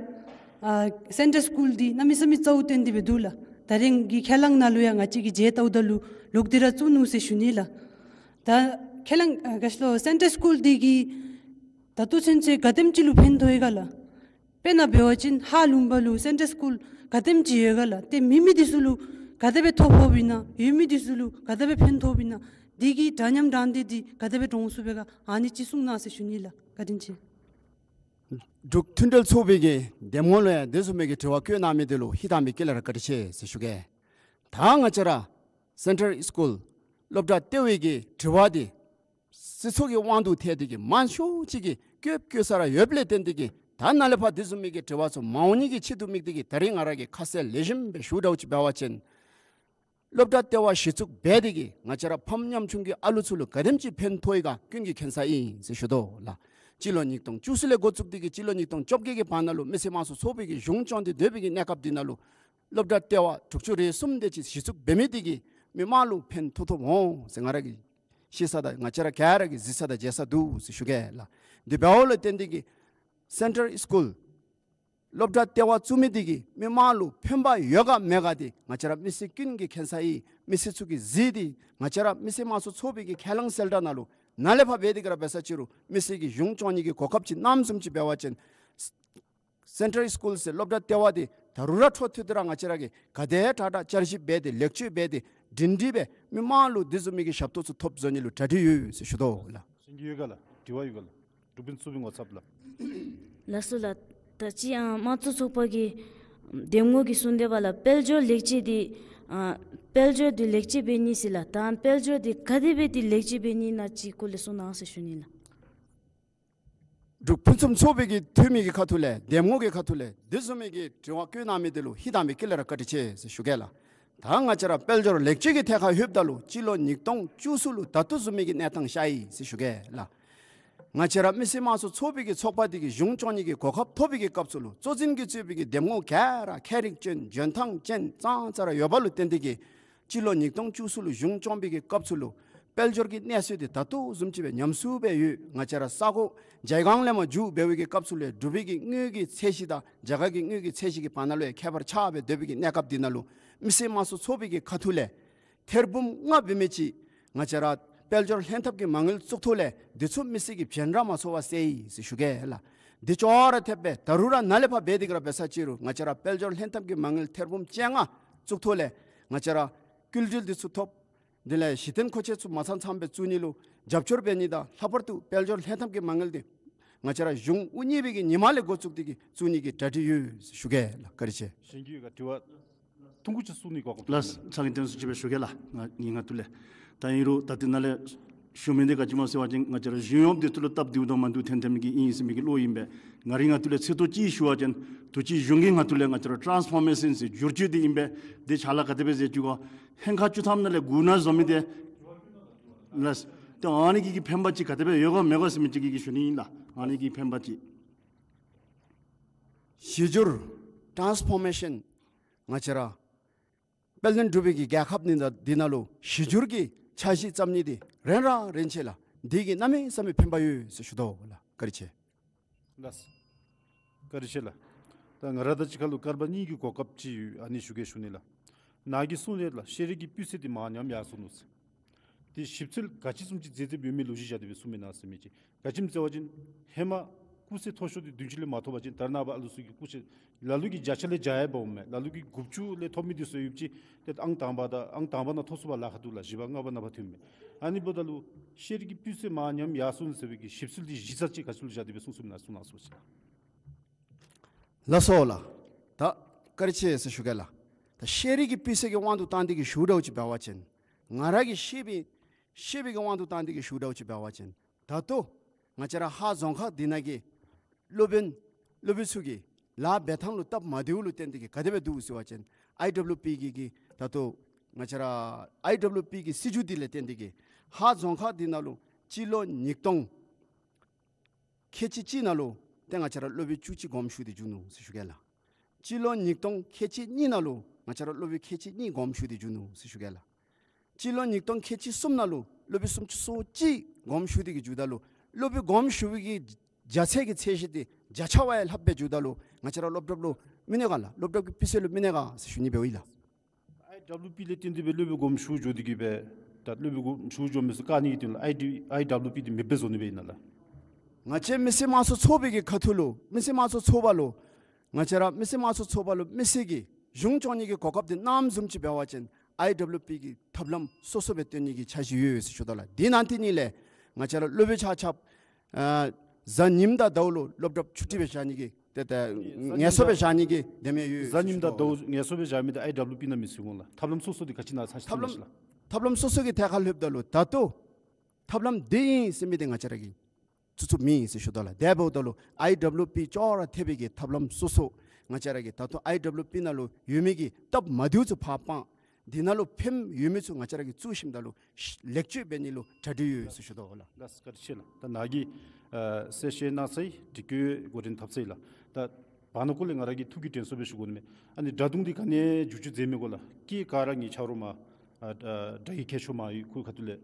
ཨ་སེན་ཊར་སི་ཀུལ་འདི་གནམ་མེད་ས་མེད་གཙོ་བོ་བཏོན་ཏེ་སྦེ་འདུག་ལགས། ད་རིས་ཀྱི་ཁས་བླངས་ནང་ལུ་ཡང་ང་བཅས་ཀྱིས་མཇལ་བལྟཝ་ད་ལུ་ལོག་སྟེ་ར་བཙུགས་ནུག་ཟེར་ཞུ་ནི་ལགས། ད་ཁས་བླངས་ཨ་ག་ཅི་ལོ་སེན་ཊར་སི་ཀུལ་འདི་གིས་ད་ལྟོ་ཚུན་ཚོད་ག་དེམ་ཅིག་ལུ་ཕན་ཐོགས་ཡི་ག་ལགས། དཔེར་ན་འབད་བ་ཅིན་ཧཱ་ལུང་པ་ལུ་སེན་ཊར་སི་ཀུལ་ག་དེམ་ཅིག་ཡོད་ག་ལགས། ཏེ་མེད་མི་འདི་ཚུ་ལུ་ག་དེ་སྦེ་ཐོ་ཕོགཔ་ཨིན་ན། ཡོད་མི་འདི་ཚུ་ལུ་ག་དེ་སྦེ་ཕན་ཐོགསཔ་ཨིན་ན། འདི་གི་འདྲ་མཉམ་དྲང་སྟེ་འདི་ག་དེ་སྦེ་འདྲོངས་ཚུགས་པས་ག། ཨ་ནི་ཅིག་གསུང་གནང་ཟེར་ཞུ་ནི་ལགས། བཀའ་དྲིན་ཆེ། འབྲུག་མཐུན་འབྲེལ་ཚོགས་པའི་གི་འདེམས་ངོ་ལུ་ཡང་དེ་བཟུམ་མའི་གི་དྲི་བ་བཀོད་གནང་མི་འདི་ལུ་ཧིང་དྭངས་པའི་དཀྱིལ་ལས་ར་བཀའ་དྲིན་ཆེ་ཟེར་ཞུ་གེ། ད་ང་བཅས་ར་སེན་ཊར་སི་ཀུལ་སློབ་གྲྭ་ལྟེ་བའི་གི་དྲི་བ་འདི་སྲིད་ཚོགས་ཀྱི་དབང་དུ་ཐལ་ཏེ་གིས་མང་ཤོས་ཅིག་གིས་བཀོད་བཀོད་ས་ར་ཡོདཔ་ལས་བརྟེན་ཏེ་གིས་ད་ནཱ་ལས་ཕར་དེ་བཟུམ་མའི་གི་དྲི་བ་ཚུ་མ་འོང་ནི་གི་ཆེད་དུ་དམིགས་ཏེ་གིས་ད་རིས་ང་ར་གིས་ཁ་གསལ་ལེགས་ཤོམ་སྦེ་ཞུ་དྲགས་ཅིག་འབད་བ་ཅིན་སློབ་གྲྭ་ལྟེ་བ་གཞི་བཙུགས་འབད་དེ་གིས་ང་བཅས་ར་ཕམ་ཉམ་ཆུང་གི་ཨ་ལུ་ཚུ་ལུ་ག་དེམ་ཅིག་ཕན་ཐོགས་ཡི་ག་ཀུན་གྱིས་མཁྱེན་ས་ཨིན་ཟེར་ཞུ་དོ་ལགས། སྤྱི་ལོ་ཉིས་སྟོང་བཅུ་གསུམ་ལས་འགོ་བཙུགས་ཏེ་གིས་སྤྱི་ལོ་ཉིས་སྟོང་བཅོ་བརྒྱད་ཀྱི་བར་ན་ལུ་མི་སེར་དམངས་གཙོ་ཚོགས་པའི་གི་གཞུང་སྐྱོང་སྟེ་སྡོད་པའི་གི་གནས་སྐབས་འདི་ནང་ལུ་སློབ་གྲྭ་ལྟེ་བ་དྲུག་ཅུ་རེ་གསུམ་དེ་ཅིག་གཞི་བཙུགས་འབད་མི་དེ་གིས་མི་དམངས་ལུ་ཕན་ཐོགས་ཐོགསཔ་འོང་ཟེར་ང་ར་གིས་ཤེས་ས་དང་ང་བཅས་ར་ག་ར་གིས་གཟིགས་ས་དང་མཇལ་ས་འདུག་ཟེར་ཞུ་གེ་ལགས། དེ་འབདཝ་ལས་བརྟེན་ཏེ་གིས་སེན་ཊར་སི་ཀུལ་སློབ་གྲྭ་ལྟེ་བ་བཙུགས་མི་དེ་གིས་མི་དམངས་ལུ་ཕན་པ་ཡོད་ག་མེད་ག་དེ་ང་བཅས་ར་མི་སེར་ཀུན་གྱིས་མཁྱེན་ས་ཨིན། མི་སེར་ཚུ་གིས་གཟིགས་ཏེ་ང་བཅས་ར་མི་སེར་དམངས་གཙོ་ཚོགས་པའི་གི་ཁས་བླངས་གསལ་བསྒྲགས་ནང་ལུ་ནཱ་ལས་ཕར་འབད་དེ་གིས་ར་འབད་ས་ཅིག་རུང་མི་སེར་གྱི་གཞུང་སྐྱོང་ནི་གི་གོ་སྐབས་ཅིག་གནངམ་བཟུམ་ཅིག་འབད་བ་ཅིན་སེན་ཊར་སི་ཀུལ་ཟེར་སློབ་གྲྭ་ལྟེ་བ་འདི་ད་རུང་ར་འཕྲོ་མཐུད་དེ་ར་ང་བཅས་ར་གིས་ག་དེ་དྲག་དྲག་བསྐྱར་ཞིབ་འབད་དེ་ལེགས་བཅོས་འབད་དེ་སྒྲིང་སྒྲིང་སྦེ་མི་དམངས་ལུ་དེ་བཟུམ་མའི་གི་ཞབས་ཏོག་ཚུ་ཐོབ་བཟོ་ནི་ལུ་གྲ་སྒྲིག་ཡོད་ཟེར་ཞུ་དོ་ལགས། གཞན་གྱི་ཡོད་ག་ལགས། དྲི་བ་ཡོད་ག་ལགས། འབྲུག་པའི་ཚོགས་པའི་ངོ་ཚབ་ལགས། ལགས་སོ་ལགས། ད་ཅི་ཨ་དམངས་གཙོ་ཚོགས་པ་གི་འདེམས་ངོ་གིས་གསུངས་དེ་འབདཝ་ལགས། དཔལ་འབྱོར་ལེགས་བཅོས་འདི་ཨ་དཔལ་འབྱོར་འདི་ལེགས་བཅོས་འབད་ནི་ཟེར་ལགས། ད་དཔལ་འབྱོར་འདི་ག་དེ་སྦེ་འདི་ལེགས་བཅོས་འབད་ནི་ཨིན་ན་ཅིག་སྐོར་ལས་གསུང་གནང་ཟེར་ཞུ་ནི་ལགས། འབྲུག་ཕུན་སུམ་ཚོགས་པའི་གི་འཐུས་མི་གི་ཁ་ཐུག་ལས་འདེམས་ངོ་གི་ཁ་ཐུག་ལས་དེ་བཟུམ་མའི་གི་དྲི་བ་བཀོད་གནང་མི་འདི་ལུ་ཧིང་དྭངས་པའི་དཀྱིལ་ལས་ར་བཀའ་དྲིན་ཆེ་ཟེར་ཞུ་གེ་ལགས། ད་ང་བཅས་ར་དཔལ་འབྱོར་ལེགས་བཅོས་ཀྱི་ཐད་ཁར་ལྷོདཔ་ད་ལུ་སྤྱི་ལོ་ཉིས་སྟོང་བཅུ་གསུམ་ལུ་ད་ལྟོ་བཟུམ་མའི་གི་གནས་སྟངས་ཤར་ཡི་ཟེར་ཞུ་གེ་ལགས། ང་བཅས་ར་མི་སེར་དམངས་གཙོ་ཚོགས་པའི་གི་ཚོགས་པ་འདི་གིས་གཞུང་སྐྱོང་ནི་གི་གོ་སྐབས་ཐོབ་པའི་གི་སྐབས་སུ་ལུ་གཙོ་འཛིན་གྱིས་གཙོས་པའི་གི་འདེམས་ངོ་ག་ར་མཁས་རིག་ཅན་འཇོན་ཐང་ཅན་ཙང་ཙ་ར་ཡོདཔ་ལུ་བརྟེན་ཏེ་གིས་སྤྱི་ལོ་ཉིས་སྟོང་བཅུ་གསུམ་ལུ་གཞུང་སྐྱོང་བའི་གི་སྐབས་སུ་ལུ་དཔལ་འབྱོར་གྱི་གནས་ཚུལ་འདི་ད་ལྟོ་བཟུམ་ཅིག་སྦེ་ཉམས་སུ་སྦེ་ཡོད། ང་བཅས་ར་ས་གོ་ཇའི་སྒང་ལས་མར་མཇུག་འབདཝ་གི་སྐབས་སུ་ལས་འབྲུག་པའི་གི་དངུལ་གྱི་ཚད་གཞི་དང་རྒྱ་གར་གྱི་དངུལ་གྱི་ཚད་གཞི་གི་བར་ན་ལུ་ཡང་ཁྱད་པར་ཆགས་སྦེ་སྡོད་པའི་གི་གནས་སྐབས་འདི་ནང་ལུ་མི་སེར་དམངས་གཙོ་ཚོགས་པའི་གི་ཁ་ཐུག་ལས་ཐེར་འབུམ་ལྔ་འབད་མི་ཅིག་ང་བཅས་ར་དཔལ་འབྱོར་ལྷན་ཐབས་ཀྱི་མ་དངུལ་བཙུགས་ཐོག་ལས་འདི་ཚུ་མི་སེར་གྱི་བྱིན་རླབས་མ་ཚོར་བར་བསལ་ཡི་ཟེར་ཞུ་གེ་ལགས། འདི་ཅོག་ར་འཐདཔ་སྦེ་ད་རུང་ར་ནཱ་ལས་ཕར་འབད་དེ་གིས་ར་འབད་ས་ཅིག་རུང་ང་བཅས་ར་དཔལ་འབྱོར་ལྷན་ཐབས་ཀྱི་མ་དངུལ་ཐེར་འབུམ་བཅོ་ལྔ་བཙུགས་ཐོག་ལས་ང་བཅས་ར་སྐྱིན་འགྲུལ་འདི་ཚུ་ཐོབ། དེ་ལས་གཞི་རྟེན་མཁོ་ཆས་ཚུ་མ་ཚང་ཚངམ་སྦེ་བཙུགས་ནི་ལུ་རྒྱབ་སྐྱོར་འབད་ནི་དང་ལྷག་པར་དུ་དཔལ་འབྱོར་ལྷན་ཐབས་ཀྱི་མ་དངུལ་འདི་ང་བཅས་ར་གཞུང་དབུ་བརྙེས་པའི་གི་ཉིནམ་ལས་འགོ་བཙུགས་ཏེ་གིས་བཙུགས་ནི་གི་གྲ་སྒྲིག་ཡོད་ཟེར་ཞུ་གེ་ལགས། བཀའ་དྲིན་ཆེ། གཞན་གྱི་ཡོད་ག་དྲི་བ། ཐུང་ཀུ་ཅིག་གསུང་ནི་གོ་སྐབས། ལགས། ཚང་གི་བསྟན་སྲུང་ཅིག་སྦེ་ཞུ་གེ་ལགས། ང་ངེའི་ཁ་ཐུག་ལས། ད་ཨིན་རུང་ད་ལྟོ་ནཱ་ལས་ཞུ་མི་འདི་ག་ཅི་སྨོ་ཟེར་བ་ཅིན་ང་བཅས་ར་གཞུང་གཡོགཔ་འདི་ཚུ་ལུ་སྟབས་བདེཝ་དང་མ་བདེཝ་ཐོན་ཐོན་མི་གི་ཨིན་ཟེར་མི་གི་བློ་ཨིན་པས། ང་རའི་ཁ་ཐུག་ལས་ཚིག་ཏོ་ཅིག་ཞུ་བ་ཅིན་ཐུགས་རྗེ་གཞུང་གི་ཁ་ཐུག་ལས་ང་བཅས་ར་ཊཱནསི་ཕོར་མེ་ཤཱན་ཟེར་བསྒྱུར་བཅོས་འདི་ཨིན་པས། འདི་ཕྱག་ལཱ་ག་དེ་སྦེ་མཛད་བཅུག་ག། ཧེང་ཁ་བཅུ་ཐམ་ནང་ལས་དགུ་ནང་བཟོ་མི་འདི། ལགས། ཏེ་ཨ་ནི་གི་གི་ཕན་པ་ཅིག་ག་དེ་སྦེ་ཡོད་ག་མེད་ག་ཟེར་མི་ཅིག་གི་གི་ཞུ་ནི་ཨིན་ལགས། ཨ་ནི་གི་ཕན་པ་ཅིག། གཞི་བསྒྱུར་ཊཱནསི་ཕོར་མེ་ཤཱན་ང་བཅས་ར་དཔལ་ལྡན་འབྲུག་པའི་གི་རྒྱལ་ཁབ་འདི་ནང་འདི་ནང་ལུ་གཞི་བསྒྱུར་གྱི་འཆར་གཞི་བརྩམ་ནི་འདི་རན་ར་རན་ཆི་ལགས། འདི་གིས་གནམ་མེད་ས་མེད་ཕན་པ་ཡོད་ཟེར་ཞུ་དོ་ལགས། བཀའ་དྲིན་ཆེ། ལགས། བཀའ་དྲིན་ཆེ་ལགས། ད་ང་ར་དང་གཅིག་ཁར་ལུ་སྐར་མ་གཉིས་ཀྱི་གོ་སྐབས་ཅིག་ཡོད། ཨ་ནི་ཞུ་གེ་ཞུ་ནི་ལགས། ནཱ་གིས་གསུངས་ཡོད་ལགས། ཤེས་རིག་གི་སྤུས་ཚད་འདི་མར་ཉམས་ཡར་སོ་ནུག་ཟེར། དེ་ཞིབ་འཚོལ་ག་ཅི་བཟུམ་ཅིག་མཛད་མཛདཔ་ཡོད་མེད་ལོ་རྒྱུས་བཞག་སྟེ་སྦེ་གསུངས་མེན་ན་ཟེར་མི་ཅིག། ག་ཅི་སྨོ་ཟེར་བ་ཅིན་ཧེ་མ་སྐུགས་ཚད་མཐོ་ཤོས་འདི་བདུན་ཅུ་ལས་མ་ཐོབ་པ་ཅིན་ད་རེས་ནངས་པ་ཨ་ལུ་ཚུ་གི་སྐུགས་ཚད་ལ་ལུ་གིས་བརྒྱ་ཆ་ལས་བརྒྱ་ཡང་འབག་འོང་མས། ལ་ལུ་གིས་དགུ་བཅུ་ལས་ཐོབ་མི་འདི་ཚུ་ཡོདཔ་ཅིག་ཏེ་ཨང་དང་པ་དང་ཨང་དང་པ་ནང་ཐོབ་ཚུགས་པར་ལཱ་ཁག་འདུག་ལགས། བཞི་པ་ལྔ་པ་ནང་ཕར་ཐོན་མས། ཨ་ནི་འབདཝ་ད་ལུ་ཤེས་རིག་གི་སྤུས་ཚད་མར་ཉམས་ཡར་སོ་ནུག་ཟེར་བའི་གི་ཞིབ་འཚོལ་འདི་གཞི་རྩ་ཅིག་ག་ཅི་ལུ་བཞག་སྟེ་སྦེ་གསུངས་གསུངསམ་ཨིན་ན་གསུང་གནང་ཟེར་བ་ཅིན། ལགས་སོ་ལགས། ད་བཀའ་དྲིན་ཆེ་ཟེར་ཞུ་གེ་ལགས། ད་ཤེས་རིག་གི་སྤུས་ཚད་ཀྱི་དབང་དུ་བཏང་སྟེ་གི་ཞུཝ་འདྲཝ་ཅིག་འབད་བ་ཅིན། ང་ར་གིས་ཤེས་པའི་ཤེས་པའི་གི་དབང་དུ་བཏང་སྟེ་གི་ཞུཝ་འདྲཝ་ཅིག་འབད་བ་ཅིན། ད་ལྟོ་ང་བཅས་ར་ཧཱ་རྫོང་ཁག་འདི་ནང་གི་སློབ་དཔོན་སློབ་དཔོན་ཚུ་གི་ལཱ་འབད་ཐངས་ལུ་སྟབས་མ་བདེཝ་ལུ་བརྟེན་ཏེ་གི་ག་དེ་སྦེ་འདུག་ཟེར་བ་ཅིན། ཨའི་ཌབ་ལུ་པི་གི་གི་ད་ལྟོ་ང་བཅས་ར་ཨའི་ཌབ་ལུ་པི་གི་སྲིད་བྱུས་འདི་ལས་བརྟེན་ཏེ་གི་ཧཱ་རྫོང་ཁག་འདི་ནང་ལུ་སྤྱི་ལོ་ཉིས་སྟོང་ཁལ་གཅིག་གཅིག་ནང་ལུ་ཏེ་ང་བཅས་ར་སློབ་དཔོན་བཅུ་གཅིག་དགོངསམ་ཞུ་སྟེ་བྱོན་ནུག་ཟེར་ཞུ་གེ་ལགས། སྤྱི་ལོ་ཉིས་སྟོང་ཁལ་གཅིག་གཉིས་ནང་ལུ་ང་བཅས་ར་སློབ་དཔོན་ཁལ་གཅིག་གཉིས་དགོངསམ་ཞུ་སྟེ་བྱོན་ནུག་ཟེར་ཞུ་གེ་ལགས། སྤྱི་ལོ་ཉིས་སྟོང་ཁལ་གཅིག་གསུམ་ནང་ལུ་སློབ་དཔོན་སུམ་ཅུ་སོ་གཅིག་དགོངསམ་ཞུ་སྟེ་གི་བྱོནམ་ད་ལུ་སློབ་དཔོན་དགོངསམ་ཞུ་བའི་གི་རྒྱ་ཚད་ཀྱི་ཚད་གཞི་འདི་བརྒྱ་ཆ་བ་ཡང་ལྷགཔ་སྦེ་བྱོནམ་ད་ལུ་ང་བཅས་ར་སློབ་གྲྭ་ལུ་མི་གནས་ག་ལགས། སློབ་གྲྭ་གི་སྤུས་ཚད་ལུ་མི་གནས་ག་ཟེར་ཞུ་ནི་འབདཝ་ཨིན་ལགས། ཨའི་ཌབ་ལུ་པི་ལས་བརྟེན་ཏེ་སྦེ་སློབ་དཔོན་དགོངསམ་ཞུ་འགྱོ་སྟེ་གི་སྦེ་ད་སློབ་དཔོན་དགོངསམ་ཞུ་འགྱོ་མི་ཚུ་བཀག་ནི་གི་དོན་ལུ་ཨའི་ཌི་ཨའི་ཌབ་ལུ་པི་འདི་མེདཔ་སྦེ་བཟོ་ནི་སྦེ་ཨིན་ན་ལགས། ང་བཅས་མི་སེར་དམངས་གཙོ་ཚོགས་པའི་གི་ཁ་ཐུག་ལུ་མི་སེར་དམངས་གཙོ་ཚོགས་པ་ལུ་ང་བཅས་ར་མི་སེར་དམངས་གཙོ་ཚོགས་པ་ལུ་མི་སེར་གྱིས་གཞུང་སྐྱོང་ནི་གི་གོ་སྐབས་འདི་གནངམ་བཟུམ་ཅིག་འབད་བ་ཅིན་ཨའི་ཌབ་ལུ་པི་གི་ཐབས་ལམ་སོ་སོ་སྦེ་སྟོན་ནི་གི་འཆར་གཞི་ཡོད་ཟེར་ཞུ་དོ་ལགས། དེ་ནང་དེ་ནི་ལས་ང་བཅས་ར་སློབ་དཔོན་ཆ་ཁྱབ་ཨ་གཟའ་ཉིམ་དང་ཟླཝ་ལུ་སློབ་གྲྭ་ཆུ་ཊི་སྦེ་བཞག་ནི་གི་ཏེ་ད་ངལ་གསོ་སྦེ་བཞག་ནི་གི་དེ་མི་ཡོད་ཟེར་ཞུ་དོ་ལགས། གཟའ་ཉིམ་དང་ཟླཝ་ངལ་གསོ་སྦེ་བཞག་མི་འདི་ཨའི་ཌབ་ལུ་པི་ནང་མི་ཚུད་འོང་ལགས། ཐབས་ལམ་སོ་སོ་འདི་ག་ཅི་ནང་ས་ཅིག་ཐབས་ལམ་ཐབས་ལམ་སོ་སོ་གི་ཐད་ཁར་ལྷོདཔ་ད་ལུ་ད་ལྟོ་ཐབས་ལམ་འདི་ཨིན་ཟེར་མི་འདི་ང་བཅས་ར་གིས་བཙུགས་བཙུགསཔ་མེད་ཟེར་ཞུ་དོ་ལགས། དེ་འབདཝ་ད་ལུ་ཨའི་ཌབ་ལུ་པི་ཅོག་ར་འཐདཔ་གི་ཐབས་ལམ་སོ་སོ་ང་བཅས་ར་གིས་ད་ལྟོ་ཨའི་ཌབ་ལུ་པི་ནང་ལུ་ཡོད་མི་གི་སྟབས་མ་བདེཝ་ཚུ་ཕར་སྤང་། འདི་ནང་ལུ་ཕནམ་ཡོད་མི་ཚུ་ང་བཅས་ར་གིས་བཙུགས་ཞིནམ་ད་ལུ་ལེགས་བཅོས་འབད་ནི་ལུ་གྲ་སྒྲིག་ཡོད་ཟེར་ཞུ་དོ་ལགས། ལགས་བཀའ་དྲིན་ཆེ་ལགས། ད་ནཱ་གིས་ཨ་གསལ་བཤད་གནང་ཚར་ཡི། དྲི་བཀོད་འགོ་འདྲེན་འཐབ་ཚར་ཡི་ལགས། ད་བར་ན་ཀོ་ལས་ང་ར་གིས་ཐུགས་ཀྱི་དྲན་གསོ་སྦེ་ཞུ་དགོ་ནི་མས། ཨ་ནི་དྲ་རྡུང་འདི་ག་ནི་བསྒྱུར་བཅོས་མཛད་མི་དགོ་ལགས། སྐད་ག་ར་ངེའི་ཆ་རོགས་མ་ཨ་ཨ་དགྲ་ཡི་མཁས་མཆོག་མ་ཡུལ་ཁུལ་ཁ་ཐུག་ལས་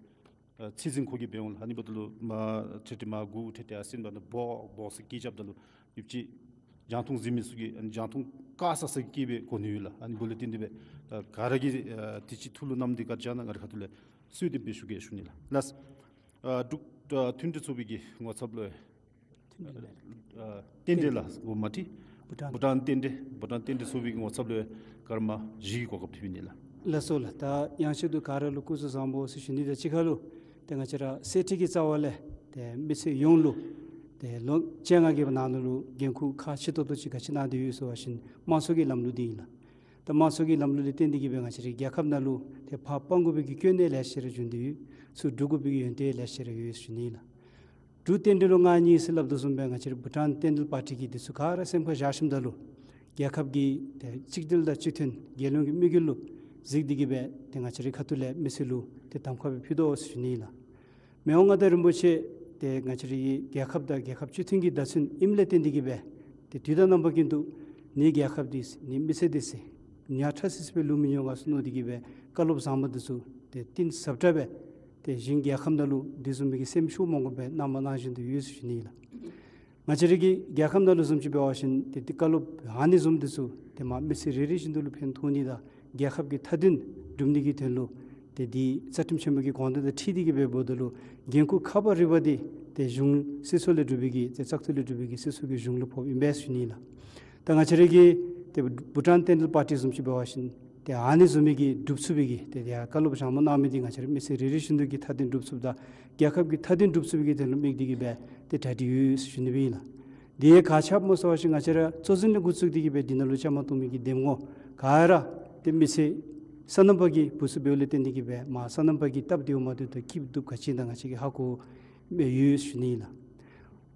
ཨ་ཚད་འཛིན་ཁོ་གིས་འབད་འོང་ལགས། ཨ་ནི་འབདཝ་ད་ལུ་མ་ཁྲེ་ཁྲེ་མ་གུ་ཁྲེ་ཁྲེ་ཨ་ཟེར་འབདཝ་ད་འབོ་འབོ་ཟེར་སྐད་རྐྱབ་ད་ལུ་ཡོདཔ་ཅིག་རྒྱང་མཐོང་གཟིགས་མི་ཚུ་གིས་ཨ་ནི་རྒྱང་མཐོང་དཀར་ས་ས་གི་སྐད་སྦེ་གོ་ནི་ཡོད་ལགས། ཨ་ནི་འབདཝ་ལས་བརྟེན་ཏེ་སྦེ་ད་ག་ར་གིས་ཨ་དེ་ཅིག་ཐུགས་ལུ་བསྣམས་ཏེ་ག་ར་བཞག་གནང་། ང་རའི་ཁ་ཐུག་ལས་གསོལ་འདེབས་སྦེ་ཞུ་གེ་ཞུ་ནི་ལགས། ལགས། ཨ་འབྲུག་ཨ་མཐུན་སྒྲིལ་ཚོགས་པའི་གི་ངོ་ཚབ་ལུ་ཨ་རྟེན་འབྲེལ་ལགས། འོ་མ་ཏི་བྷུ་ཊཱན་བྷུ་ཊཱན་རྟེན་འབྲེལ་བྷུ་ཊཱན་རྟེན་འབྲེལ་ཚོགས་པའི་གི་ངོ་ཚབ་ལུ་སྐར་མ་བཞི་གི་གོ་སྐབས་ཕུལ་ནི་ལགས། ལགས་སོ་ལགས། ད་ཡང་ཞིབ་ཏུ་ག་ར་ལུ་སྐུ་གཟུགས་བཟང་པོ་ཟེར་ཞུ་ནི་དང་གཅིག་ཁར་ལུ་ཏེ་ང་བཅས་ར་གསེར་ཁྲི་གི་རྩ་བ་ལས་ཏེ་མི་སེར་ཡོངས་ལུ་ཏེ་ལོ་བཅོ་ལྔ་གི་ནང་ན་ལུ་འགན་ཁུར་ཁག་ཆེ་ཏོག་ཏོ་ཅིག་ག་ཅི་གནང་སྟེ་ཡོད་ཟེར་བ་ཅིན་དམངས་གཙོ་གི་ལམ་ལུགས་འདི་ཨིན་ལགས། ད་དམངས་གཙོ་གི་ལམ་ལུགས་ལས་བརྟེན་ཏེ་གི་སྦེ་ང་བཅས་རའི་རྒྱལ་ཁབ་ནང་ལུ་ཏེ་ཕར་སྤང་དགོ་པའི་གི་སྐྱོན་ནི་ལེ་ཤ་ར་བྱུང་སྟེ་ཡོད། ཚུར་སྒྲུབ་དགོ་པའི་གི་ཡོན་ཏན་ལེ་ཤ་ར་ཡོད་ཟེར་ཞུ་ནི་ཨིན་ལགས། འབྲུག་རྟེན་འབྲེལ་ལུ་མངའ་བརྙེས་ཟེར་སླབ་དོ་བཟུམ་སྦེ་ང་བཅས་རའི་བྷུ་ཊཱན་རྟེན་འབྲེལ་པར་ཊི་གིས་འདི་ཚུ་ག་ར་སེམས་ཁར་བཞག་ཞིནམ་ད་ལུ་རྒྱལ་ཁབ་ཀྱི་ཏེ་གཅིག་སྒྲིལ་དང་གཅིག་མཐུན་རྒྱལ་ཡོངས་ཀྱི་དམིགས་ཡུལ་ལུ་གཟིགས་ཏེ་གི་སྦེ་ཏེ་ང་བཅས་རའི་ཁ་ཐུག་ལས་མི་སེར་ལུ་ཏེ་གདམ་ཁ་སྦེ་ཕུལ་དོ་ཟེར་ཞུ་ནི་ཨིན་ལགས། མི་དབང་མངའ་བདག་རིན་པོ་ཆེ་ཏེ་ང་བཅས་རའི་རྒྱལ་ཁབ་དང་རྒྱལ་ཁབ་སྤྱི་མཐུན་གྱི་བདག་འཛིན་ཨིནམ་ལས་བརྟེན་ཏེ་གི་སྦེ་ཏེ་དུས་དང་རྣམ་པ་ཀུན་ཏུ་ནི་རྒྱལ་ཁབ་འདི་ནི་མི་སེར་འདི་ཉག་ཕྲ་སི་སི་སྦེ་ལུས་མི་ཉོ་ག་ཟེར་མནོ་སྟེ་གི་སྦེ་བཀའ་སློབ་བཟང་པོ་འདི་ཚུ་ཏེ་གཏིང་ཟབ་དྲགས་སྦེ་ཏེ་གཞན་རྒྱལ་ཁབ་ནང་ལུ་འདི་བཟུམ་མའི་གི་སེམས་ཤུགས་མང་དགོ་པའི་གནང་བ་གནང་བཞིན་དུ་ཡོད་ཟེར་ཞུ་ནི་ཨིན་ལགས། ང་བཅས་རའི་གི་རྒྱལ་ཁབ་ནང་ལུ་བཟུམ་ཅིག་འབད་བ་ཅིན་ཏེ་འདི་བཀའ་སློབ་ཨ་ནི་བཟུམ་འདི་ཚུ་ཏེ་མ་མི་སེར་རེ་རེ་བཞིན་དུ་ལུ་ཕན་ཐོགས་ནི་དང་རྒྱལ་ཁབ་ཀྱི་མཐའ་དོན་སྒྲུབ་ནི་གི་དོན་ལུ་ཏེ་འདི་རྩ་ཁྲིམས་ཆེན་མོ་གི་དགོངས་དོན་དང་འཁྲིལ་ཏེ་གི་སྦེ་འབདཝ་ད་ལུ་འགན་ཁུར་ཁག་པ་རི་པ་འདི་ཏེ་གཞུང་སྲིད་ཚོགས་ལས་གྲུབ་པའི་གི་ཏེ་བཙག་འཐུ་ལས་གྲུབ་པའི་གི་སྲིད་ཚོགས་ཀྱི་གཞུང་ལུ་ཕོགཔ་ཨིན་པས་ཟེར་ཞུ་ནི་ཨིན་ལགས། ད་ང་བཅས་རའི་གི་ཏེ་བྷུ་ཊཱན་རྟེན་འབྲེལ་པར་ཊི་བཟུམ་ཅིག་འབད་བ་ཅིན་ཏེ་ཨ་ནི་བཟུམ་མའི་གི་སྒྲུབ་ཚུགས་པའི་གི་ཏེ་ཏེ་བཀའ་སློབ་བཟང་པོ་གནང་མི་འདི་ང་བཅས་ར་མི་སེར་རེ་རེ་བཞིན་དུ་གི་མཐའ་དོན་སྒྲུབ་ཚུགསཔ་དང་རྒྱལ་ཁབ་ཀྱི་མཐའ་དོན་སྒྲུབ་ཚུགས་པའི་གི་དོན་ལུ་དམིགས་ཏེ་གི་སྦེ་ཏེ་གྲ་སྒྲིག་ཡོད་ཟེར་ཞུ་ནི་སྦེ་ཨིན་ལགས། དེ་ག་ཅི་སྨོ་ཟེར་བ་ཅིན་ང་བཅས་ར་གཙོ་འཛིན་ལས་འགོ་བཙུགས་ཏེ་གི་སྦེ་འདི་ནང་ལུ་བཅའ་མར་གཏོགས་མི་གི་འདེམས་ངོ་ག་ར་ཏེ་མི་སེར་སོ་ནམ་པ་གི་བུ་ཚུ་འབདཝ་ལས་བརྟེན་ཏེ་གི་སྦེ་མ་སོ་ནམ་པ་གི་སྟབས་བདེཝ་མ་བདེཝ་དང་སྐྱིདཔ་སྡུགཔ་ག་ཅི་ཨིན་ན་ང་བཅས་ཀྱིས་ཧ་གོ་སྦེ་ཡོད་ཟེར་ཞུ་ནི་ཨིན་ལགས།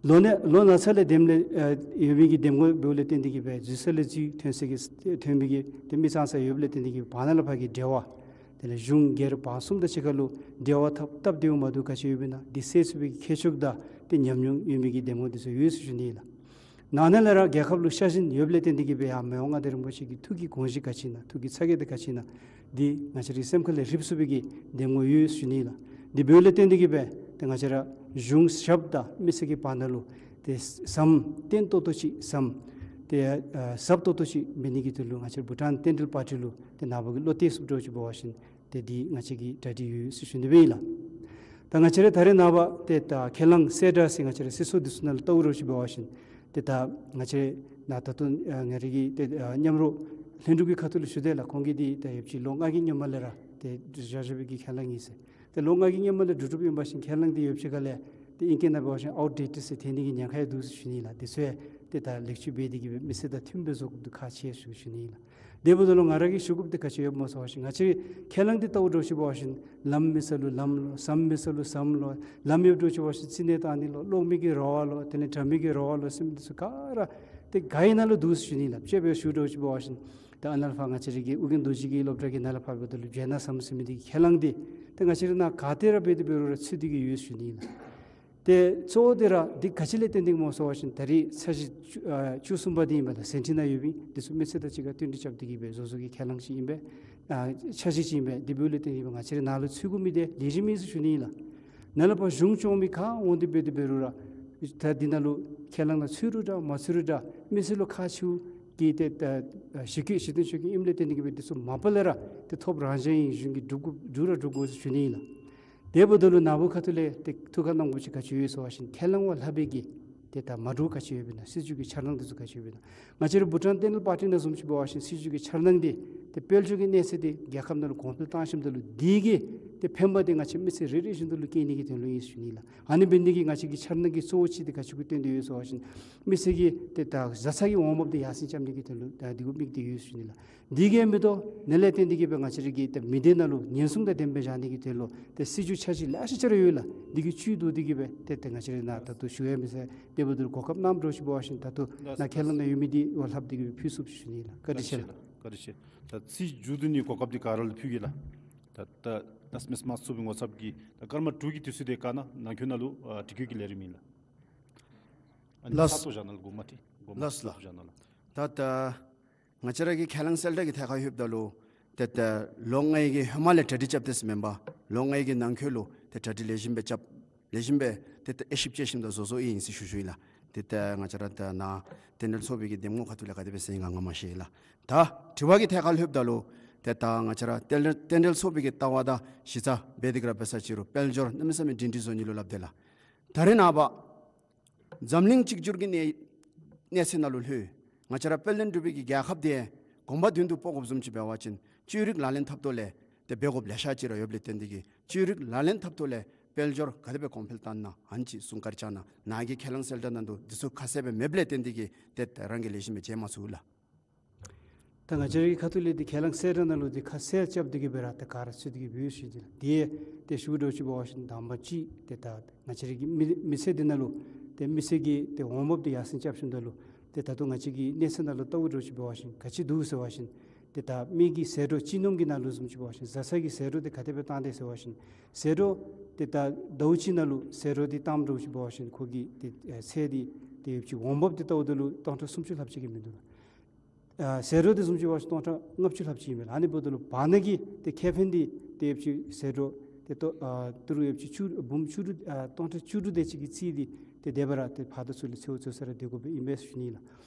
ལོ་ན་ལོ་ན་ཚ་ལས་འདེམས་ལས་ཨ་ཡོད་མི་གི་འདེམས་ངོ་འབདཝ་ལས་བརྟེན་ཏེ་གི་སྦེ་འཛུལ་ས་ལས་འཛུལ་ཐོན་ས་གི་ཐོན་མི་གི་ཏེ་མི་ཙང་ཙ་ཡོདཔ་ལས་བརྟེན་ཏེ་གི་བར་ན་ལས་ཕར་གྱི་འབྲེལ་བ་དེ་ལས་གཞུང་སྒེར་བར་གསུམ་དང་གཅིག་ཁར་ལུ་འབྲེལ་བ་འཐབ་སྟབས་བདེཝ་མ་བདེཝ་ག་ཅི་ཡོདཔ་ཨིན་ན་འདི་སེལ་ཚུགས་པའི་གི་ཁྱད་ཆོས་དང་ཏེ་ཉམས་མྱོང་ཡོད་མི་གི་འདེམས་ངོ་འདི་ཚུ་ཡོད་ཟེར་ཞུ་ནི་ཨིན་ལགས། ནང་ན་ལས་ར་རྒྱལ་ཁབ་ལུ་ཤ་ཞེན་ཡོདཔ་ལས་བརྟེན་ཏེ་གི་སྦེ་ཡར་མི་དབང་མངའ་བདག་རིན་པོ་ཆེ་གི་ཐུགས་ཀྱི་དགོངས་གཞི་ག་ཅི་ཨིན་ན་ཐུགས་ཀྱི་ཚ་གྱང་འདི་ག་ཅི་ཨིན་ན་འདི་ང་བཅས་རའི་སེམས་ཁ་ལས་རིག་ཚུགས་པའི་གི་འདེམས་ངོ་ཡོད་ཟེར་ཞུ་ནི་ཨིན་ལགས། འདི་འབདཝ་ལས་བརྟེན་ཏེ་གི་སྦེ་ཏེ་ང་བཅས་ར་གཞུང་ཞབས་དང་མི་སེར་གྱི་བར་ན་ལུ་ཏེ་ཟམ་བརྟན་ཏོག་ཏོ་ཅིག་ཟམ་ཏེ་ཨ་ཟབ་ཏོག་ཏོ་ཅིག་འབད་ནི་གི་དོན་ལུ་ང་བཅས་ར་བྷུ་ཊཱན་རྟེན་འབྲེལ་པར་ཊི་ལུ་ཏེ་ནངས་པ་གི་བློ་གཏད་ཚུགསཔ་འདྲཝ་ཅིག་འབད་བ་ཅིན་ཏེ་འདི་ང་བཅས་ཀྱིས་གྲ་སྒྲིག་ཡོད་ཟེར་ཞུ་ནི་སྦེ་ཨིན་ལགས། ད་ང་བཅས་ར་ད་རེས་ནངས་པ་ཏེ་ད་ཁས་བླངས་གསལ་བསྒྲགས་ཟེར་ང་བཅས་ར་སྲིད་ཚོགས་འདི་ཚུ་ནང་ལུ་བལྟཝ་འདྲཝ་ཅིག་འབད་བ་ཅིན་ཏེ་ད་ང་བཅས་ནཱ་ད་ལྟོ་ཨ་ང་རའི་གི་ཏེ་ཨ་མཉམ་རོགས་ལྷུན་གྲུབ་ཀྱི་ཁ་ཐུག་ལུ་ཞུ་དེས་ལགས། ཁོང་གིས་འདི་ད་ཡོདཔ་ཅིག་ལོ་ལྔ་གི་སྔོན་མ་ལས་ར་ཏེ་བཞག་བཞག་པའི་གི་ཁས་བླངས་ཨིན་ཟེར། ཏེ་ལོ་ལྔ་གི་སྔོན་མ་ལས་གྲུབ་གྲུབཔ་ཨིན་པ་ཅིན་ཁས་བླངས་འདི་ཡོདཔ་ཅིག་ཁ་ལས་ཏེ་ཨིང་སྐད་ནང་འབད་བ་ཅིན་ཨའུཊ་ཌེ་ཊེཌ་ཟེར་ཐལ་ནི་གི་ཉེན་ཁ་ཡང་འདུག་ཟེར་ཞུ་ནི་ལགས། འདི་ཚུ་ཡང་ ཏེ་ད་ལེགས་བཅོས་འབད་དེ་གིས་སྦེ་མི་སེར་དང་མཐུནམ་སྦེ་བཟོ་དགོཔ་འདི་ཁག་ཆེ་ཟེར་ཞུ་ནི་ཨིན་ལགས། དེ་འབདཝ་ད་ལུ་ང་ར་གིས་ཞུ་དགོཔ་འདི་ག་ཅི་ཡོདཔ་སྨོ་ཟེར་བ་ཅིན་ང་བཅས་ཁས་བླངས་འདི་ལྟ་བུ་འདྲཝ་ཅིག་འབད་བ་ཅིན་ལམ་མི་སེར་ལུ་ལམ་ལོ། ཟམ་མི་སེར་ལུ་ཟམ་ལོ། ལམ་ཡོདཔ་འདྲཝ་ཅིག་འབད་བ་ཅིན་རྩིས་གནས་བཏང་ནི་ལོ། གློག་མེ་གི་ར་བ་ལོ། དེ་ལས་དྲ་མིག་གི་ར་བ་ལོ་ཟེར་མི་འདི་ཚུ་ག་ར་ཏེ་ག་ཨིན་ན་ལུ་འདུག་ཟེར་ཞུ་ནི་ལགས། དཔྱེ་སྦེ་ཞུཝ་འདྲཝ་ཅིག་འབད་བ་ཅིན་ད་ཨ་ནཱ་ལས་ཕར་ང་བཅས་ར་གི་ཨོ་རྒྱན་རྡོ་རྗེ་གི་སློབ་གྲྭ་གི་ནང་ལས་ཕར་འབདཝ་ད་ལུ་བྱེ་ནག་ཟམ་ཟེར་མི་འདི་གི་ཁས་བླངས་འདི་ཏེ་ང་བཅས་ར་ནཱ་ག་ཏེ་ར་འབད་དེ་འབད་རུང་ར་ཚུད་དེ་གིས་ཡོད་ཟེར་ཞུ་ནི་ལགས། ཏེ་གཙོ་བོ་འདི་ར་འདི་ག་ཅི་ལས་བརྟེན་ཏེ་སྨོ་ཟེར་བ་ཅིན་ད་རེས་འཆར་གཞི་བཅུ་ཨ་བཅུ་གསུམ་པ་འདི་ཨིན་པས་ལགས། ཟིན་བྲིས་ནང་ཡོད་མི་འདི་ཚུ་མི་སེར་དང་གཅིག་ཁར་བསྟུན་གྲོས་རྐྱབ་སྟེ་གིས་སྦེ་བཟོ་བཟོ་གི་ཁས་བླངས་ཅིག་ཨིན་པས། ཨ་འཆར་གཞི་ཅིག་ཨིན་པས། འདི་འབདཝ་ལས་བརྟེན་ཏེ་གིས་སྦེ་ང་བཅས་ར་ནཱ་ལུ་ཚུད་དགོ་མི་འདི་ལེགས་ཤོམ་ཨིན་ཟེར་ཞུ་ནི་ཨིན་ལགས། ནཱ་ལས་ཕར་གཞུང་སྐྱོང་མི་ག་འོང་སྟེ་འབད་དེ་འབད་རུང་ར་ད་འདི་ནང་ལུ་ཁས་བླངས་ནང་ཚུད་རུང་འདྲ་མ་ཚུད་རུང་འདྲ་མི་སེར་ལུ་ཁག་ཆེཝ་གི་ཏེ་ད་ཨ་གཞི་བཀོད་གཞི་རྟེན་ཆོས་སྐྱོང་ཨིནམ་ལས་བརྟེན་ཏེ་གིས་སྦེ་འདི་ཚུ་མ་པ་ལས་ར་ཏེ་ཐོབ་རང་བཞིན་ཨིན། གཞུང་གིས་སྒྲུབ་དགོ་སྒྲུབ་ར་སྒྲུབ་དགོ་ཟེར་ཞུ་ནི་ཨིན་ལགས། དེ་འབདཝ་ད་ལུ་ནཱ་བུ་ཁ་ཐུག་ལས་ཏེ་ཐུགས་ཁར་གནང་དགོཔ་ཅིག་ག་ཅི་ཡོད་ཟེར་བ་ཅིན་ཁས་བླངས་པ་ལྷག་པའི་གི་ཏེ་ད་མ་འདྲཝ་ག་ཅི་ཡོདཔ་ཨིན་ན། སྲིད་བྱུས་ཀྱི་འཆར་སྣང་འདི་ཚུ་ག་ཅི་ཡོདཔ་ཨིན་ན། ང་བཅས་ར་བྷུ་ཊཱན་བསྟན་རྒྱལ་པར་ཊི་ནང་བཟུམ་ཅིག་འབད་བ་ཅིན་སྲིད་བྱུས་ཀྱི་འཆར་སྣང་འདི་ཏེ་དཔལ་འབྱོར་གྱི་གནས་ཚད་འདི་རྒྱལ་ཁབ་ནང་ལུ་གོང་འཕེལ་བཏང་ཞིནམ་ད་ལུ་འདི་གིས་ཏེ་ཕན་པ་འདི་ང་བཅས་མི་སེར་རེ་རེ་བཞིན་དུ་ལུ་སྐྱེལ་ནི་གི་དོན་ལུ་ཨིན་ཟེར་ཞུ་ནི་ལགས། ཨ་ནི་འབད་ནི་འདི་གིས་ང་བཅས་ཀྱི་འཆར་སྣང་གི་གཙོ་བོ་ཅིག་འདི་ག་ཅི་གུ་བརྟེན་ཏེ་ཡོད་ཟེར་བ་ཅིན་མི་སེར་གྱི་ཏེ་ད་བཟའ་ཚང་གི་འོང་འབབ་འདི་ཡར་སེང་རྐྱབ་ནི་གི་དོན་ལུ་ད་འདི་གུ་དམིགས་ཏེ་ཡོད་ཟེར་ཞུ་ནི་ལགས། འདི་གིས་མི་དོ་ནཱ་ལས་བརྟེན་ཏེ་གིས་སྦེ་ང་བཅས་ར་གི་ཏེ་མི་སྡེ་ནང་ལུ་ཉེན་སྲུང་དང་ལྡནམ་སྦེ་བཞག་ནི་གི་དོན་ལུ་ཏེ་སྲིད་བྱུས་འཆར་གཞི་ལེ་ཤ་ཅིག་ར་ཡོད་ལགས། འདི་གི་བཅུད་བསྡུ་སྟེ་གིས་སྦེ་ཏེ་ཏེ་ང་བཅས་ར་ནཱ་ད་ལྟོ་ཞུ་ཡང་མི་ཚར། དེ་འབདཝ་ད་ལུ་གོ་སྐབས་གནངམ་འདྲཝ་ཅིག་འབད་བ་ཅིན་ད་ལྟོ་ནཱ་ཁས་བླངས་ནང་ཡོད་མི་འདི་བ་ལྷགཔ་སྟེ་གིས་སྦེ་ཕུལ་ཚུགསཔ་ཞུ་ནི་ལགས། བཀའ་དྲིན་ཆེ་ལགས། བཀའ་དྲིན་ཆེ། ད་ཚིག་མཇུག་བསྡུ་ནི་གོ་སྐབས་འདི་ག་ར་ལུ་ཕུལ་གེ་ལགས། ད་ད་གནམ་མེད་ས་མེད་ཚུགས་པའི་ངོ་ཚབ་ཀྱིས་ད་སྐར་མ་དྲུག་གི་དུས་ཚོད་དེ་བཀག་གནང་། ནང་འཁོད་ནང་ལུ་ཨ་དྲི་བཀོད་ཀྱི་ལས་རིམ་ཨིན་ལགས། ཨ་ནི་ལགས། ས་ཐོག་བཞག་གནང་ལགས། མགུ་མ་ཏི་མགུ་མ་ལགས་ལགས། ས་ཐོག་བཞག་གནང་ལགས། ད་ད་ང་བཅས་ར་གི་ཁས་བླངས་གསལ་བསྒྲགས་ཀྱི་ཐད་ཁར་ལྷོདཔ་ད་ལུ་ཏེ་ད་ལོ་ལྔའི་གི་ཧེ་མ་ལས་གྲ་སྒྲིག་རྐྱབ་དེས་མེན་པར་ལོ་ལྔའི་གི་ནང་འཁོད་ལུ་ཏེ་གྲ་སྒྲིག་ལེགས་ཤོམ་སྦེ་རྐྱབ། ལེགས་ཤོམ་སྦེ་ཏེ་ད་དབྱེ་ཞིབ་དཔྱད་ཞིནམ་ད་བཟོ་བཟོཝ་ཨིན་ཟེར་ཞུ་ཞུཝ་ཨིན་ལགས། ཏེ་ད་ང་བཅས་ར་ད་ནཱ་རྟེན་འབྲེལ་ཚོགས་པའི་གི་འདེམས་ངོ་ཁ་ཐུག་ལས་ག་དེ་སྦེ་ཟེར་ཨིན་ག་ང་མ་ཤེས་ལགས། ད་དྲི་བ་གི་ཐད་ཁར་ལྷོདཔ་ད་ལུ་ཏེ་ད་ང་བཅས་ར་རྟེན་འབྲེལ་རྟེན་འབྲེལ་ཚོགས་པའི་གི་ལྟ་བ་དང་གཞི་རྩ་འབད་དེ་གི་ར་འབད་ས་ཅིག་རུང་དཔལ་འབྱོར་གནམ་མེད་ས་མེད་སྒྲིང་སྒྲིང་བཟོ་ནི་ལུ་སླབ་དེས་ལགས། ད་རེས་ནངས་པ་འཛམ་གླིང་གཅིག་གྱུར་གྱི་གནས་གནས་ཚད་ནང་ལུ་ལྷོད། ང་བཅས་ར་དཔལ་ལྡན་འབྲུག་པའི་གི་རྒྱལ་ཁབ་འདི་གོམ་པ་མདུན་དུ་སྤོ་དགོཔ་བཟུམ་ཅིག་འབད་བ་ཅིན་ཆོས་རིག་ལག་ལེན་འཐབ་ཐོག་ལས་ཏེ་འབད་དགོཔ་ལེ་ཤ་ཅིག་ར་ཡོདཔ་ལས་བརྟེན་ཏེ་གིས་ཆོས་རིག་ལག་ལེན་འཐབ་ཐོག་ལས་དཔལ་འབྱོར་ག་དེ་སྦེ་གོང་འཕེལ་བཏང་ན་ཨ་ནི་ཅིག་གསུང་བཀའ་རྒྱ་གནང་། ནཱ་གི་ཁས་བླངས་གསལ་བསྒྲགས་ནང་དུ་འདི་ཚུ་ཁ་གསལ་སྦེ་མེདཔ་ལས་བརྟེན་ཏེ་གིས་ཏེ་ད་རང་གིས་ལེགས་ཤོམ་སྦེ་མཇལ་མ་ཚུགས་ལགས། ད་ང་བཅས་རའི་ཁ་ཐུག་ལས་འདི་ཁས་བླངས་གསལ་བསྒྲགས་ནང་ལུ་འདི་ཁ་གསལ་རྐྱབ་སྟེ་གིས་སྦེ་ར་ཏེ་ག་ར་ཚུད་དེ་གིས་སྦེ་ཡོད་ཟེར་ཞུ་ནི་ལགས། དེ་ཏེ་ཞུ་དོ་ཅིག་འབད་བ་ཅིན་དང་པ་ཅིག་ཏེ་ད་ང་བཅས་རའི་གི་མི་མི་ཚེ་འདི་ནང་ལུ་ཏེ་མི་སེར་གྱི་ཏེ་འོང་འབབ་འདི་ཡར་སེང་རྐྱབ་ཞིནམ་ད་ལུ་ཏེ་ད་ལྟོ་ང་བཅས་ཀྱི་གནས་ཚད་ནང་ལུ་ལྟཝ་འདྲཝ་ཅིག་འབད་བ་ཅིན་ག་ཅི་འདུག་ཟེར་བ་ཅིན་ཏེ་ད་མི་གི་ཟད་འགྲོ་སྤྱི་ནོར་གྱི་ནང་ལུ་བཟུམ་ཅིག་འབད་བ་ཅིན་བཟའ་ཚང་གི་ཟད་འགྲོ་འདི་ག་དེ་སྦེ་བཏང་དེས་ཟེར་བ་ཅིན་ཟད་འགྲོ་ཏེ་ད་ཟླཝ་གཅིག་ནང་ལུ་ཟད་འགྲོ་འདི་བཏངམ་འདྲཝ་ཅིག་འབད་བ་ཅིན་ཁོ་གི་ཏེ་ཨེ་ཚད་འདི་ཏེ་ཡོདཔ་ཅིག་འོང་འབབ་འདི་ལྟཝ་ད་ལུ་སྟོང་ཕྲག་སུམ་ཅུ་ལྷགཔ་ཅིག་གིས་མི་འདུག་ལགས། ཨ་ཟད་འགྲོ་འདི་བཟུམ་ཅིག་འབད་བ་ཅིན་སྟོང་ཕྲག་ལྔ་བཅུ་ལྷགཔ་ཅིག་ཨིན་མས་ལགས། ཨ་ནི་འབདཝ་ད་ལུ་བར་ན་གི་ཏེ་ཁེ་ཕན་འདི་ཏེ་ཡོདཔ་ཅིག་ཟད་འགྲོ་ཏེ་ཏོ་ཨ་ཏི་རུ་ཡོདཔ་ཅིག་བཅུ་འབུམ་བཅུ་དྲུག་ཨ་སྟོང་ཕྲག་བཅུ་དྲུག་དེ་ཅིག་གི་རྩིས་འདི་ཏེ་དེ་སྦེ་ར་ཏེ་ཕར་དང་ཚུར་ལས་འཚོལ་འཚོལ་ས་ར་སྡོད་དགོཔ་ཨིན་པས་ཟེར་ཞུ་ནི་ལགས།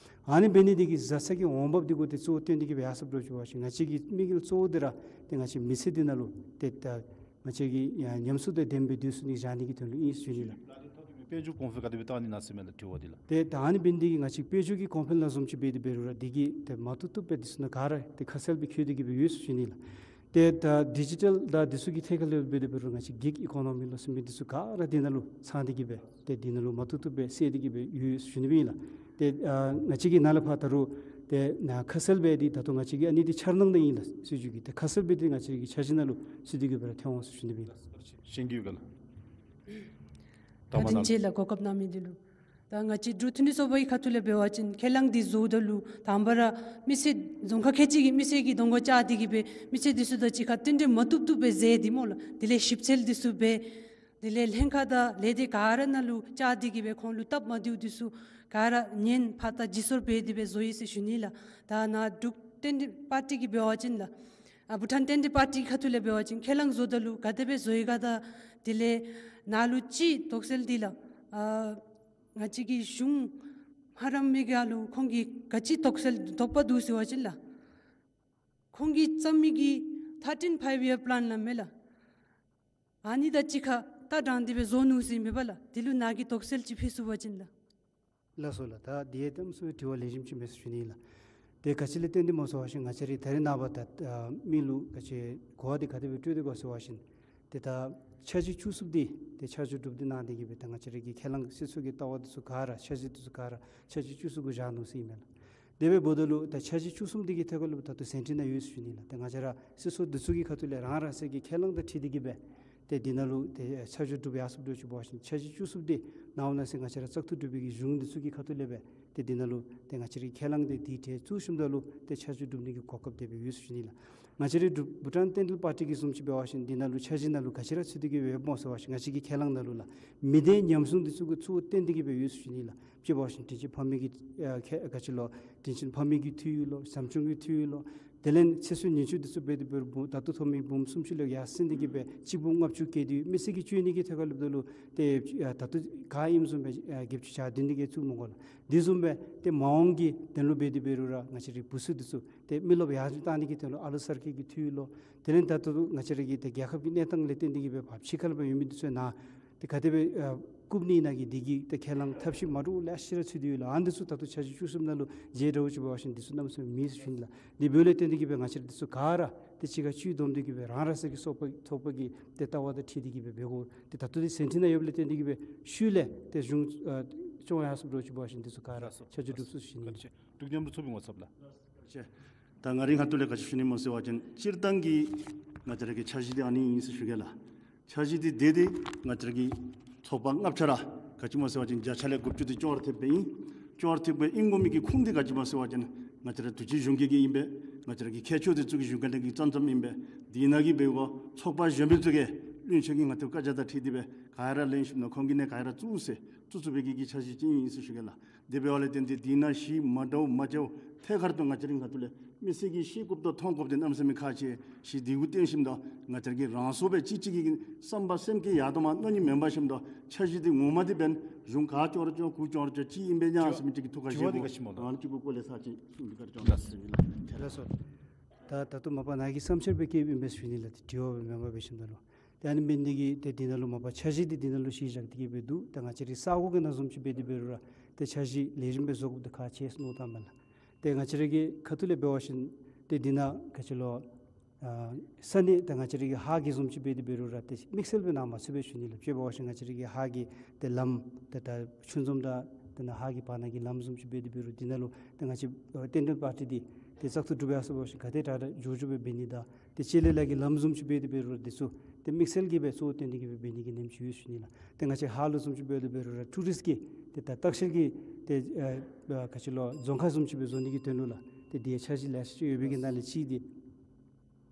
ཨ་ནི་འབད་ནི་འདི་གིས་བཟའ་ཚང་གི་འོང་འབབ་འདི་གུ་ཏེ་གཙོ་བོ་བཏོན་ཏེ་གིས་སྦེ་ཡར་སོངམ་འདྲཝ་ཅིག་འབད་བ་ཅིན་ང་བཅས་ཀྱི་དམིགས་ཡུལ་གཙོ་བོ་འདི་ར་ཏེ་ང་བཅས་མི་ཚེ་འདི་ནང་ལུ་ཏེ་ད་ང་བཅས་ཀྱིས་ཡང་ཉམས་སུ་ཏེ་ལྡན་པའི་དུས་སུ་ནི་བཞག་ནི་གི་དོན་ལུ་ཨིན་ཟེར་ཞུ་ནི་ལགས། དཔལ་འབྱོར་གོང་འཕེལ་ག་དེ་སྦེ་བཏང་ནི་ན་ཟེར་མི་ལགས་དྲི་བ་འདི་ལགས། ཏེ་ད་ཨ་ནི་འབད་ནི་འདི་གིས་ང་བཅས་དཔལ་འབྱོར་གྱི་གོང་འཕེལ་ནང་བཟུམ་ཅིག་འབད་དེ་འབད་རུང་ར་འདི་གིས་ཏེ་མ་བཏུབ་བཏུབ་སྦེ་འདི་ཚུ་ནང་ག་ར་ཏེ་ཁ་གསལ་སྦེ་བཀོད་དེ་གིས་སྦེ་ཡོད་ཟེར་ཞུ་ནི་ལགས། ཏེ་ད་ཌི་ཇི་ཊལ་དང་འདི་ཚུ་གི་ཐད་ཁར་ལས་འབད་དེ་འབད་རུང་ང་བཅས་གིག་ཨི་ཀོ་ནོ་མི་ལོ་ཟེར་མི་འདི་ཚུ་ག་ར་འདི་ནང་ལུ་ཚང་སྟེ་གིས་སྦེ་ཏེ་འདི་ནང་ལུ་མ་བཏུབ་བཏུབ་སྦེ་གསལ་ཏེ་གིས་སྦེ་ཡོད་ཟེར་ཞུ་ནི་སྦེ་ཨིན་ལགས། ཏེ་ཨ་ང་བཅས་ཀྱིས་ནཱ་ལས་ཕར་ད་རུང་ཏེ་ནཱ་ཁ་གསལ་སྦེ་འདི་ད་ལྟོ་ང་བཅས་ཀྱི་ཨ་ནི་འདི་འཆར་སྣང་ནང་ཨིན་ལགས། སྲིད་བྱུས་ཀྱི་ཏེ་ཁ་གསལ་སྦེ་འདི་ང་བཅས་ཀྱི་འཆར་གཞི་ནང་ལུ་ཚུད་དེ་གིས་སྦེ་ར་ཐོན་འོང་ཟེར་ཞུ་ནི་སྦེ་ཨིན་ལགས། ཤེས་ཀྱི་ཡོད་ག་ལགས། བཀའ་དྲིན་ཆེ་ལགས་གོ་སྐབས་གནང་མི་འདི་ལུ། ད་ང་བཅས་འབྲུག་མཐུན་སྒྲིལ་ཚོགས་པ་གི་ཁ་ཐུག་ལས་འབད་བ་ཅིན་ཁས་བླངས་འདི་བཟོཝ་ད་ལུ་དང་པ་ར་མི་སེར་རྫོང་ཁག་ཁལ་གཅིག་གི་མི་སེར་གྱི་གདོང་ཁར་བཅར་ཏེ་གིས་སྦེ་མི་སེར་འདི་ཚུ་དང་གཅིག་ཁར་རྟེན་འབྲེལ་མ་བཏུབ་བཏུབ་སྦེ་མཛད་དེ་སྨོ་ལགས། དེ་ལས་ཞིབ་འཚོལ་འདི་ཚུ་འབད། དེ་ལས་ལྷན་ཁག་དང་ལས་སྡེ་ག་ར་ནང་ལུ་བཅར་ཏེ་གིས་སྦེ་ཁོང་ལུ་སྟབས་མ་བདེཝ་འདི་ཚུ་ག་ར་ཉན་ཕར་ད་བརྗེ་སོར་འབད་དེ་སྦེ་བཟོ་ཡི་ཟེར་ཞུ་ནི་ལགས། ད་ནཱ་འབྲུག་བསྟན་པ་ཊི་གིས་འབད་བ་ཅིན་ལགས། ཨ་བྷུ་ཊཱན་བསྟན་པ་ཊི་ཁ་ཐུག་ལས་འབད་བ་ཅིན་ཁས་བླངས་བཟོཝ་ད་ལུ་ག་དེ་སྦེ་བཟོ་ཡི་ག་དང་དེ་ལས་ནཱ་ལུ་ཅིག་དོགས་སེལ་འདི་ལགས། ཨ་ང་བཅས་ཀྱི་གཞུང་ཧ་རམ་མི་ག་ལུ་ཁོང་གིས་ག་ཅི་དོགས་སེལ་དོགས་པ་འདུག་ཟེར་བ་ཅིན་ལགས། ཁོང་གིས་བརྩམ་མི་གི་ཐར་ཊིན་ཕའིབ་ཡར་པི་ལཱན་ལགས་མེན་ལགས། ཨ་ནི་དང་གཅིག་ཁར་ལྟ་དྲངས་ཏེ་སྦེ་བཟོ་ནུག་ཟེར་མེན་པ་ལགས། དེ་ལུ་ནཱ་གིས་དོགས་སེལ་ཅིག་ཕུལ་ཚུགས་པ་ཅིན་ལགས། ལགས་སོ་ལགས། ད་འདི་ཡང་གནམ་མེད་ས་མེད་དྲི་བ་ལེགས་ཤོམ་ཅིག་མས་ཟེར་ཞུ་ནི་ལགས། ཏེ་ག་ཅི་ལས་བརྟེན་ཏེ་སྨོ་ཟེར་བ་ཅིན་ང་བཅས་རའི་ད་རེས་ནངས་པ་ད་ཨ་མི་ལུ་ག་ཅི་གོ་བ་འདི་ག་དེ་སྦེ་སྤྲོད་དེ་གོ་ཟེར་བ་ཅིན་ཏེ་ད་ འཆར་གཞི་བཅུ་གསུམ་འདི་ཏེ་ཆ་འཇོག་གྲུབ་སྟེ་གནང་སྟེ་གི་སྦེ་ད་ང་བཅས་ར་གི་ཁས་བླངས་སྲིད་ཚོགས་ཀྱི་ལྟ་བ་འདི་ཚུ་ག་ར་འཆར་གཞི་འདི་ཚུ་ག་ར་འཆར་གཞི་བཅུ་གསུམ་གུ་བཞག་ནུག་ཟེར་ཨིན་མས་ལགས། དེ་འབདཝ་ད་ལུ་ད་འཆར་གཞི་བཅུ་གསུམ་འདི་གི་ཐད་ཁར་ལུ་ད་ལྟོ་ཟིན་བྲིས་ནང་ཡོད་ཟེར་ཞུ་ནི་ལགས། ཏེ་ང་བཅས་ར་སྲིད་ཚོགས་འདི་ཚུ་གི་ཁ་ཐུག་ལས་རང་རང་སོའི་གི་ཁས་བླངས་དང་འཁྲིལ་ཏེ་གི་སྦེ་ཏེ་འདི་ནང་ལུ་ཏེ་ཆ་འཇོག་གྲུབ་ཡར་སོངམ་འདྲཝ་ཅིག་འབད་བ་ཅིན་འཆར་གཞི་བཅུ་གསུམ་འདི་ནང་ན་ཟེར་ང་བཅས་ར་བཙག་འཐུ་གྲུབ་པའི་གི་གཞུང་འདི་ཚུ་གི་ཁ་ཐུག་ལས་སྦེ་ཏེ་འདི་ནང་ལུ་ཏེ་ང་བཅས་རའི་ཁས་བླངས་འདི་དེ་གྲལ་བཙུགས་ཞིནམ་ད་ལུ་ཏེ་འཆར་གཞི་གྲུབ་ནི་གི་གོ་སྐབས་དེ་སྦེ་ཡོད་ཟེར་ཞུ་ནི་ལགས། ང་བཅས་རའི་བྷུ་བྷུ་ཊཱན་བསྟན་འགྲོའི་པར་ཊི་གི་བཟུམ་ཅིག་འབད་བ་ཅིན་འདི་ནང་ལུ་འཆར་གཞི་ནང་ལུ་ག་ཅི་ར་ཚུད་དེ་གི་སྦེ་ཡོདཔ་སྨོ་ཟེར་བ་ཅིན་ང་བཅས་ཀྱི་ཁས་བླངས་ནང་ལུ་ལགས་མི་སྡེ་ཉམས་སྲུང་འདི་ཚུ་གི་གཙོ་བོ་བཏོན་ཏེ་གི་སྦེ་ཡོད་ཟེར་ཞུ་ནི་ལགས། དཔྱེ་འབད་བ་ཅིན་དྲིན་ཅན་ཕ་མའི་གི་ཨ་ཁ་ག་ཅི་ལོ་དྲིན་ཅན་ཕ་མའི་གི་འཐུས་ཡོད་ལོ། བྱམས་སྐྱོང་གི་འཐུས་ཡོད་ལོ། དེ་ལས་ཚེ་སྲོག་ཉེན་བཅོལ་འདི་ཚུ་འབད་དེ་འབད་རུང་ད་ལྟོ་ཐོབ་མི་འབུམ་སུམ་ཅུ་ལས་ཡར་སོང་སྟེ་གི་སྦེ་གཅིག་འབུམ་ལྔ་བཅུ་བཀལ་ཏེ་མི་སེར་གྱི་སྤྱོད་ནི་གི་ཐད་ཁར་ལུ་ད་ལུ་ཏེ་ཨ་ད་ལྟོ་ག་ཨིནམ་བཟུམ་སྦེ་ཨ་བརྒྱད་ཅུ་གྱ་བདུན་འདི་གིས་བཙུགས་མི་དགོ་ལགས། དེ་བཟུམ་སྦེ་ཏེ་མ་འོངས་ཀྱི་དོན་ལུ་འབད་དེ་འབད་རུང་ར་ང་བཅས་རའི་བུ་ཚུ་འདི་ཚུ་ཏེ་མི་རློབས་ཡར་བཏང་ནི་གི་དོན་ལུ་ཨ་ལོ་གསར་སྐྱེས་ཀྱི་འཐུས་ཡོད་ལོ། དེ་ལས་ད་ལྟོ་ང་བཅས་ར་གི་ཏེ་རྒྱལ་ཁབ་ཀྱི་གནས་སྟངས་ལས་བརྟེན་ཏེ་གི་སྦེ་ཕྱི་ཁ་ལས་སྦེ་ཡོད་མི་འདི་ཚུ་ནང་ཏེ་ག་དེ་སྦེ་ཨ་བཀུག་ནི་ཨིན་ན་གི་འདི་གི་ཏེ་ཁས་བླངས་ཐབས་ཤེས་མ་འདྲཝ་ལེ་ཤ་ར་ཚུད་དེ་ཡོད་ལགས། ཨ་ནི་འདི་ཚུ་ད་ལྟོ་འཆར་གཞི་བཅུ་གསུམ་ནང་ལུ་མཇལ་འདྲཝ་ཅིག་འབད་བ་ཅིན་འདི་ཚུ་གནམ་མེད་ས་མེད་མེད་ཟེར་ཞུ་ནི་ལགས། དེ་འབདཝ་ལས་བརྟེན་ཏེ་གི་སྦེ་ང་བཅས་ར་འདི་ཚུ་ག་ར་ཏེ་གཅིག་ཁར་བཅུད་བསྡོམས་ཏེ་གི་སྦེ་རང་རང་སོའི་གི་ཚོགས་པ་ཚོགས་པ་གི་ཏེ་ལྟ་བ་དང་འཁྲིལ་ཏེ་གི་སྦེ་འབད་དགོ། ཏེ་ད་ལྟོ་འདི་ཟིན་བྲིས་ནང་ཡོདཔ་ལས་བརྟེན་ཏེ་གི་སྦེ་ཤུལ་ལས་ཏེ་གཞུང་ཨ་སྐྱོང་ཡར་སོངམ་འདྲཝ་ཅིག་འབད་བ་ཅིན་འདི་ཚུ་ག་ར་ལགས་སོ། འཆར་གཞི་གྲུབ་ཚུགས་ཟེར་ཞུ་ནི་ལགས། འབྲུག་མཉམ་རུབ་ཚོགས་པའི་ངོ་ཚབ་ལགས། ད་ང་རའི་ཁ་ཐུག་ལས་ག་ཅི་ཞུ་ནི་སྨོ་ཟེར་བ་ཅིན་སྤྱིར་བཏང་གི་ང་བཅས་ར་གི་འཆར་གཞི་འདི་ཨ་ནི་ཨིན་ཟེར་ཞུ་གེ་ལགས། འཆར་གཞི་འདི་དེ་འདི་ང་བཅས་ར་གི་ཚོགས་པ་ལྔ་ཆ་ར་ག་ཅི་སྨོ་ཟེར་བ་ཅིན་བརྒྱ་ཆ་ལས་དགུ་བཅུ་འདི་ཅོག་ར་འཐདཔ་སྦེ་ཨིན། ཅོག་ར་འཐདཔ་སྦེ་ཨིན་དགོ་མི་གི་ཁུངས་འདི་ག་ཅི་སྨོ་ཟེར་བ་ཅིན་ང་བཅས་ར་དུས་ཅི་གཞུང་གི་གི་ཨིན་པས། ང་བཅས་ར་གི་ཁྱད་ཆོས་འདི་ཚུ་གི་གཞུང་གི་ནང་གི་ཙམ་ཙམ་ཨིན་པས། དེ་ནང་གི་འབད་དགོ་ཚོགས་པ་གཞན་མི་ཚུ་གིས་བློན་ཆེན་གྱིས་ང་བཅས་བཀའ་རྒྱ་དང་འཁྲིལ་ཏེ་སྦེ་ག་ར་ལེན་ཞིནམ་ལས་ཁོང་གི་ནང་ག་ར་བཙུགས་ཟེར་བཙུགས་བཙུགས་པའི་གི་གི་འཆར་གཞི་ཅིག་ཨིན་ཟེར་ཞུ་གེ་ལགས། དེ་འབདཝ་ལས་བརྟེན་ཏེ་དེ་ནང་གཞི་མ་འདྲཝ་མ་འདྲཝ་ཐད་ཀར་དུ་ང་བཅས་རའི་ཁ་ཐུག་ལས་མི་སེར་གྱིས་ཤེས་དགོཔ་དང་མཐོང་དགོཔ་འདི་གནམ་མེད་ས་མེད་ཁག་ཆེ། གཞི་འདི་གུ་བརྟེན་ཞིནམ་ལས་ང་བཅས་ར་གི་རང་སོ་སྦེ་གཅིག་གཅིག་གི་བསམ་པ་སེམས་བསྐྱེད་ཡར་དོ་མར་མནོ་ནི་མེན་པར་ཞིནམ་ལས་འཆར་གཞི་འདི་ངོ་མ་འདི་འབདན་གཞུང་ག་ཅོག་ར་ཅོག་གུ་ཅོག་ར་ཅོག་གཅིག་ཨིན་པས་ཉམས་ཟེར་མི་ཅིག་གི་ཐུགས་ཁར་དྲི་བ་འདི་ག་ཅི་སྨོ་ལགས། ཨ་ནི་གཅིག་གུ་སྐོར་ལས་ཚར་གཅིག་གསུང་འདི་ག་ར་ཅོག་ལགས་སོ། ལགས་སོ། ད་ད་ལྟོ་མ་པ་ནཱ་གི་བསམ་འཆར་སྦེ་བཀོདཔ་ཨིན་པས་ཞུ་ནི་ལགས། ཏེ་དྲི་བ་སྦེ་མེན་པར་འབད་ཞིནམ་ལས་ལོ། ཏེ་ཨ་ནི་འབད་ནི་འདི་གིས་ཏེ་འདི་ནང་ལུ་མ་པ་འཆར་གཞི་འདི་འདི་ནང་ལུ་གཞི་བཞག་སྟེ་གི་སྦེ་འདུག། ཏེ་ང་བཅས་རའི་ས་གོ་གི་ནང་བཟུམ་ཅིག་འབད་དེ་འབད་རུང་ར་ཏེ་འཆར་གཞི་ལེགས་ཤོམ་སྦེ་བཟོ་དགོཔ་འདི་ཁག་ཆེ་ཟེར་མནོ་བསམ་བཏངམ་མས་ལགས། ཏེ་ང་བཅས་ར་གི་ཁ་ཐུག་ལས་འབད་བ་ཅིན་ཏེ་འདི་ནང་ག་ཅི་ལོ་ཨ་ས་གནས་ཏེ་ང་བཅས་ར་གི་ཧཱ་གི་བཟུམ་ཅིག་འབད་དེ་འབད་རུང་ར་ཏེ་དམིགས་བསལ་སྦེ་གནང་མ་ཚུགས་པས་ཞུ་ནི་ལགས། དཔྱེ་འབད་བ་ཅིན་ང་བཅས་ར་གི་ཧཱ་གི་ཏེ་ལམ་ཏེ་ད་ཆུ་འཛོམས་དང་ཏེ་ནཱ་ཧཱ་གི་བར་ན་གི་ལམ་བཟུམ་ཅིག་འབད་དེ་འབད་རུང་འདི་ནང་ལུ་ཏེ་ང་བཅས་ཨ་བསྟན་འགྲོའི་པར་ཊི་འདི་ཏེ་བཙག་འཐུ་གྲུབ་ཡར་སོང་པ་ཅིན་ག་དེ་དྲག་དྲག་མགྱོགས་མགྱོགས་སྦེ་འབད་ནི་དང་ཏེ་ཅེ་ལེ་ལ་གི་ལམ་བཟུམ་ཅིག་འབད་དེ་འབད་རུང་འདི་ཚུ་ཏེ་དམིགས་བསལ་གྱི་སྦེ་གཙོ་བོ་བཏོན་ཏེ་གི་སྦེ་འབད་ནི་གི་ནེམ་ཅིག་ཡོད་ཞུ་ནི་ལགས། ཏེ་ང་བཅས་ཧཱ་ལུ་བཟུམ་ཅིག་འབད་དེ་འབད་རུང་ར་ཊུ་རིསཊ་ཀྱི་ཏེ་ད་ལྟ་བཤལ་གྱི་ཏེ་ཨ་ཨ་ག་ཅི་ལོ་རྫོང་ཁག་བཟུམ་ཅིག་སྦེ་བཟོ་ནི་གི་དོན་ལུ་ལགས། ཏེ་འདི་ཡང་འཆར་གཞི་ལེ་ཤ་ཅིག་ཡོད་པའི་གི་ནང་ལས་གཅིག་འདི།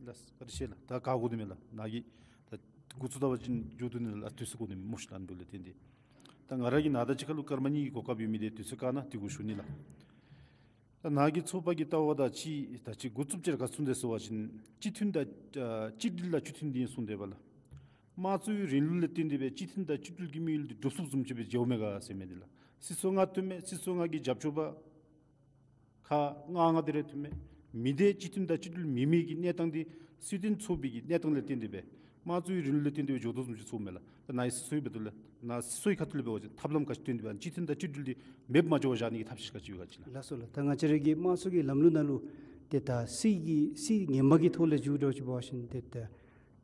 ལགས་བཀའ་དྲིན་ཆེ་ལགས། ད་ག་གོ་དོ་མས་ལགས། ནཱ་གིས་ད་འགོ་བཙུགས་ད་པ་ཅིན་མགྱོགས་དོ་ནི་ལགས། དུས་ཚོད་གོ་ནི་མེད་སྨོ་ཤིག་ལགས། ཨ་ནི་འབདཝ་ལས་བརྟེན་ཏེ་ད་ང་ར་གིས་ནཱ་དང་གཅིག་ཁར་ལུ་སྐར་མ་གཉིས་ཀྱི་གོ་སྐབས་ཡོད་མི་འདི་དུས་ཚོད་བཀག་ནི་འདི་གུ་ཞུ་ནི་ལགས། ད་ནཱ་གིས་ཚོགས་པ་གི་ལྟ་བ་དང་ཅིག་ད་ཅིག་འགོ་བཙུགསཔ་ཅིག་ར་ག་ཅི་གསུངས་དེས་ཟེར་བ་ཅིན་སྤྱི་མཐུན་དང་ཨ་གཅིག་སྒྲིལ་ལ་སྤྱི་མཐུན་འདི་གསུངས་དེས་པ་ལགས། དམངས་གཙོའི་རིང་ལུགས་ལས་བརྟེན་ཏེ་སྦེ་སྤྱི་མཐུན་དང་གཅིག་སྒྲིལ་གྱི་དམིགས་ཡུལ་འདི་སྒྲུབ་ཚུགསཔ་བཟུམ་ཅིག་སྦེ་མཇལཝ་མས་ག་ཟེར་མི་འདི་ལགས། སྲིད་ཚོགས་ལྔ་ཐོནམ་མས། སྲིད་ཚོགས་ལྔ་གི་རྒྱབ་སྐྱོར་པ་ཁག་ལྔ་ལྔ་དེ་རེ་ཐོནམ་མས། མི་སྡེ་སྤྱི་མཐུན་དང་གཅིག་སྒྲིལ་མེད་མི་གི་གནས་སྟངས་འདི་སྲིད་དོན་ཚོགས་པའི་གི་གནས་སྟངས་ལས་བརྟེན་ཏེ་སྦེ་དམངས་གཙོའི་རིང་ལུགས་ལས་བརྟེན་ཏེ་སྦེ་འགྱོ་དོ་བཟུམ་ཅིག་ཚོརཝ་མས་ལགས། ད་ནཱ་སྲིད་ཚོགས་ཀྱི་འབདཝ་ད་ལུ་ནཱ་སྲིད་ཚོགས་ཀྱི་ཁ་ཐུག་ལས་འབད་བ་ཅིན་ཐབས་ལམ་ག་ཅི་བཏོན་ཏེ་སྦེ་སྤྱི་མཐུན་དང་གཅིག་སྒྲིལ་འདི་མེདཔ་མ་འགྱོ་བར་བཞག་ནི་གི་ཐབས་ཤེས་ག་ཅི་ཡོད་ག་ཅི་ལགས། ལགས་སོ་ལགས། ད་ང་བཅས་ར་གི་དམངས་གཙོ་གི་ལམ་ལུགས་ནང་ལུ་ཏེ་ད་སྲིད་ཀྱི་སྲིད་ངན་པ་གི་ཐོག་ལས་འགྱོ་དོ་ཅིག་འབད་བ་ཅིན་ཏེ་ད་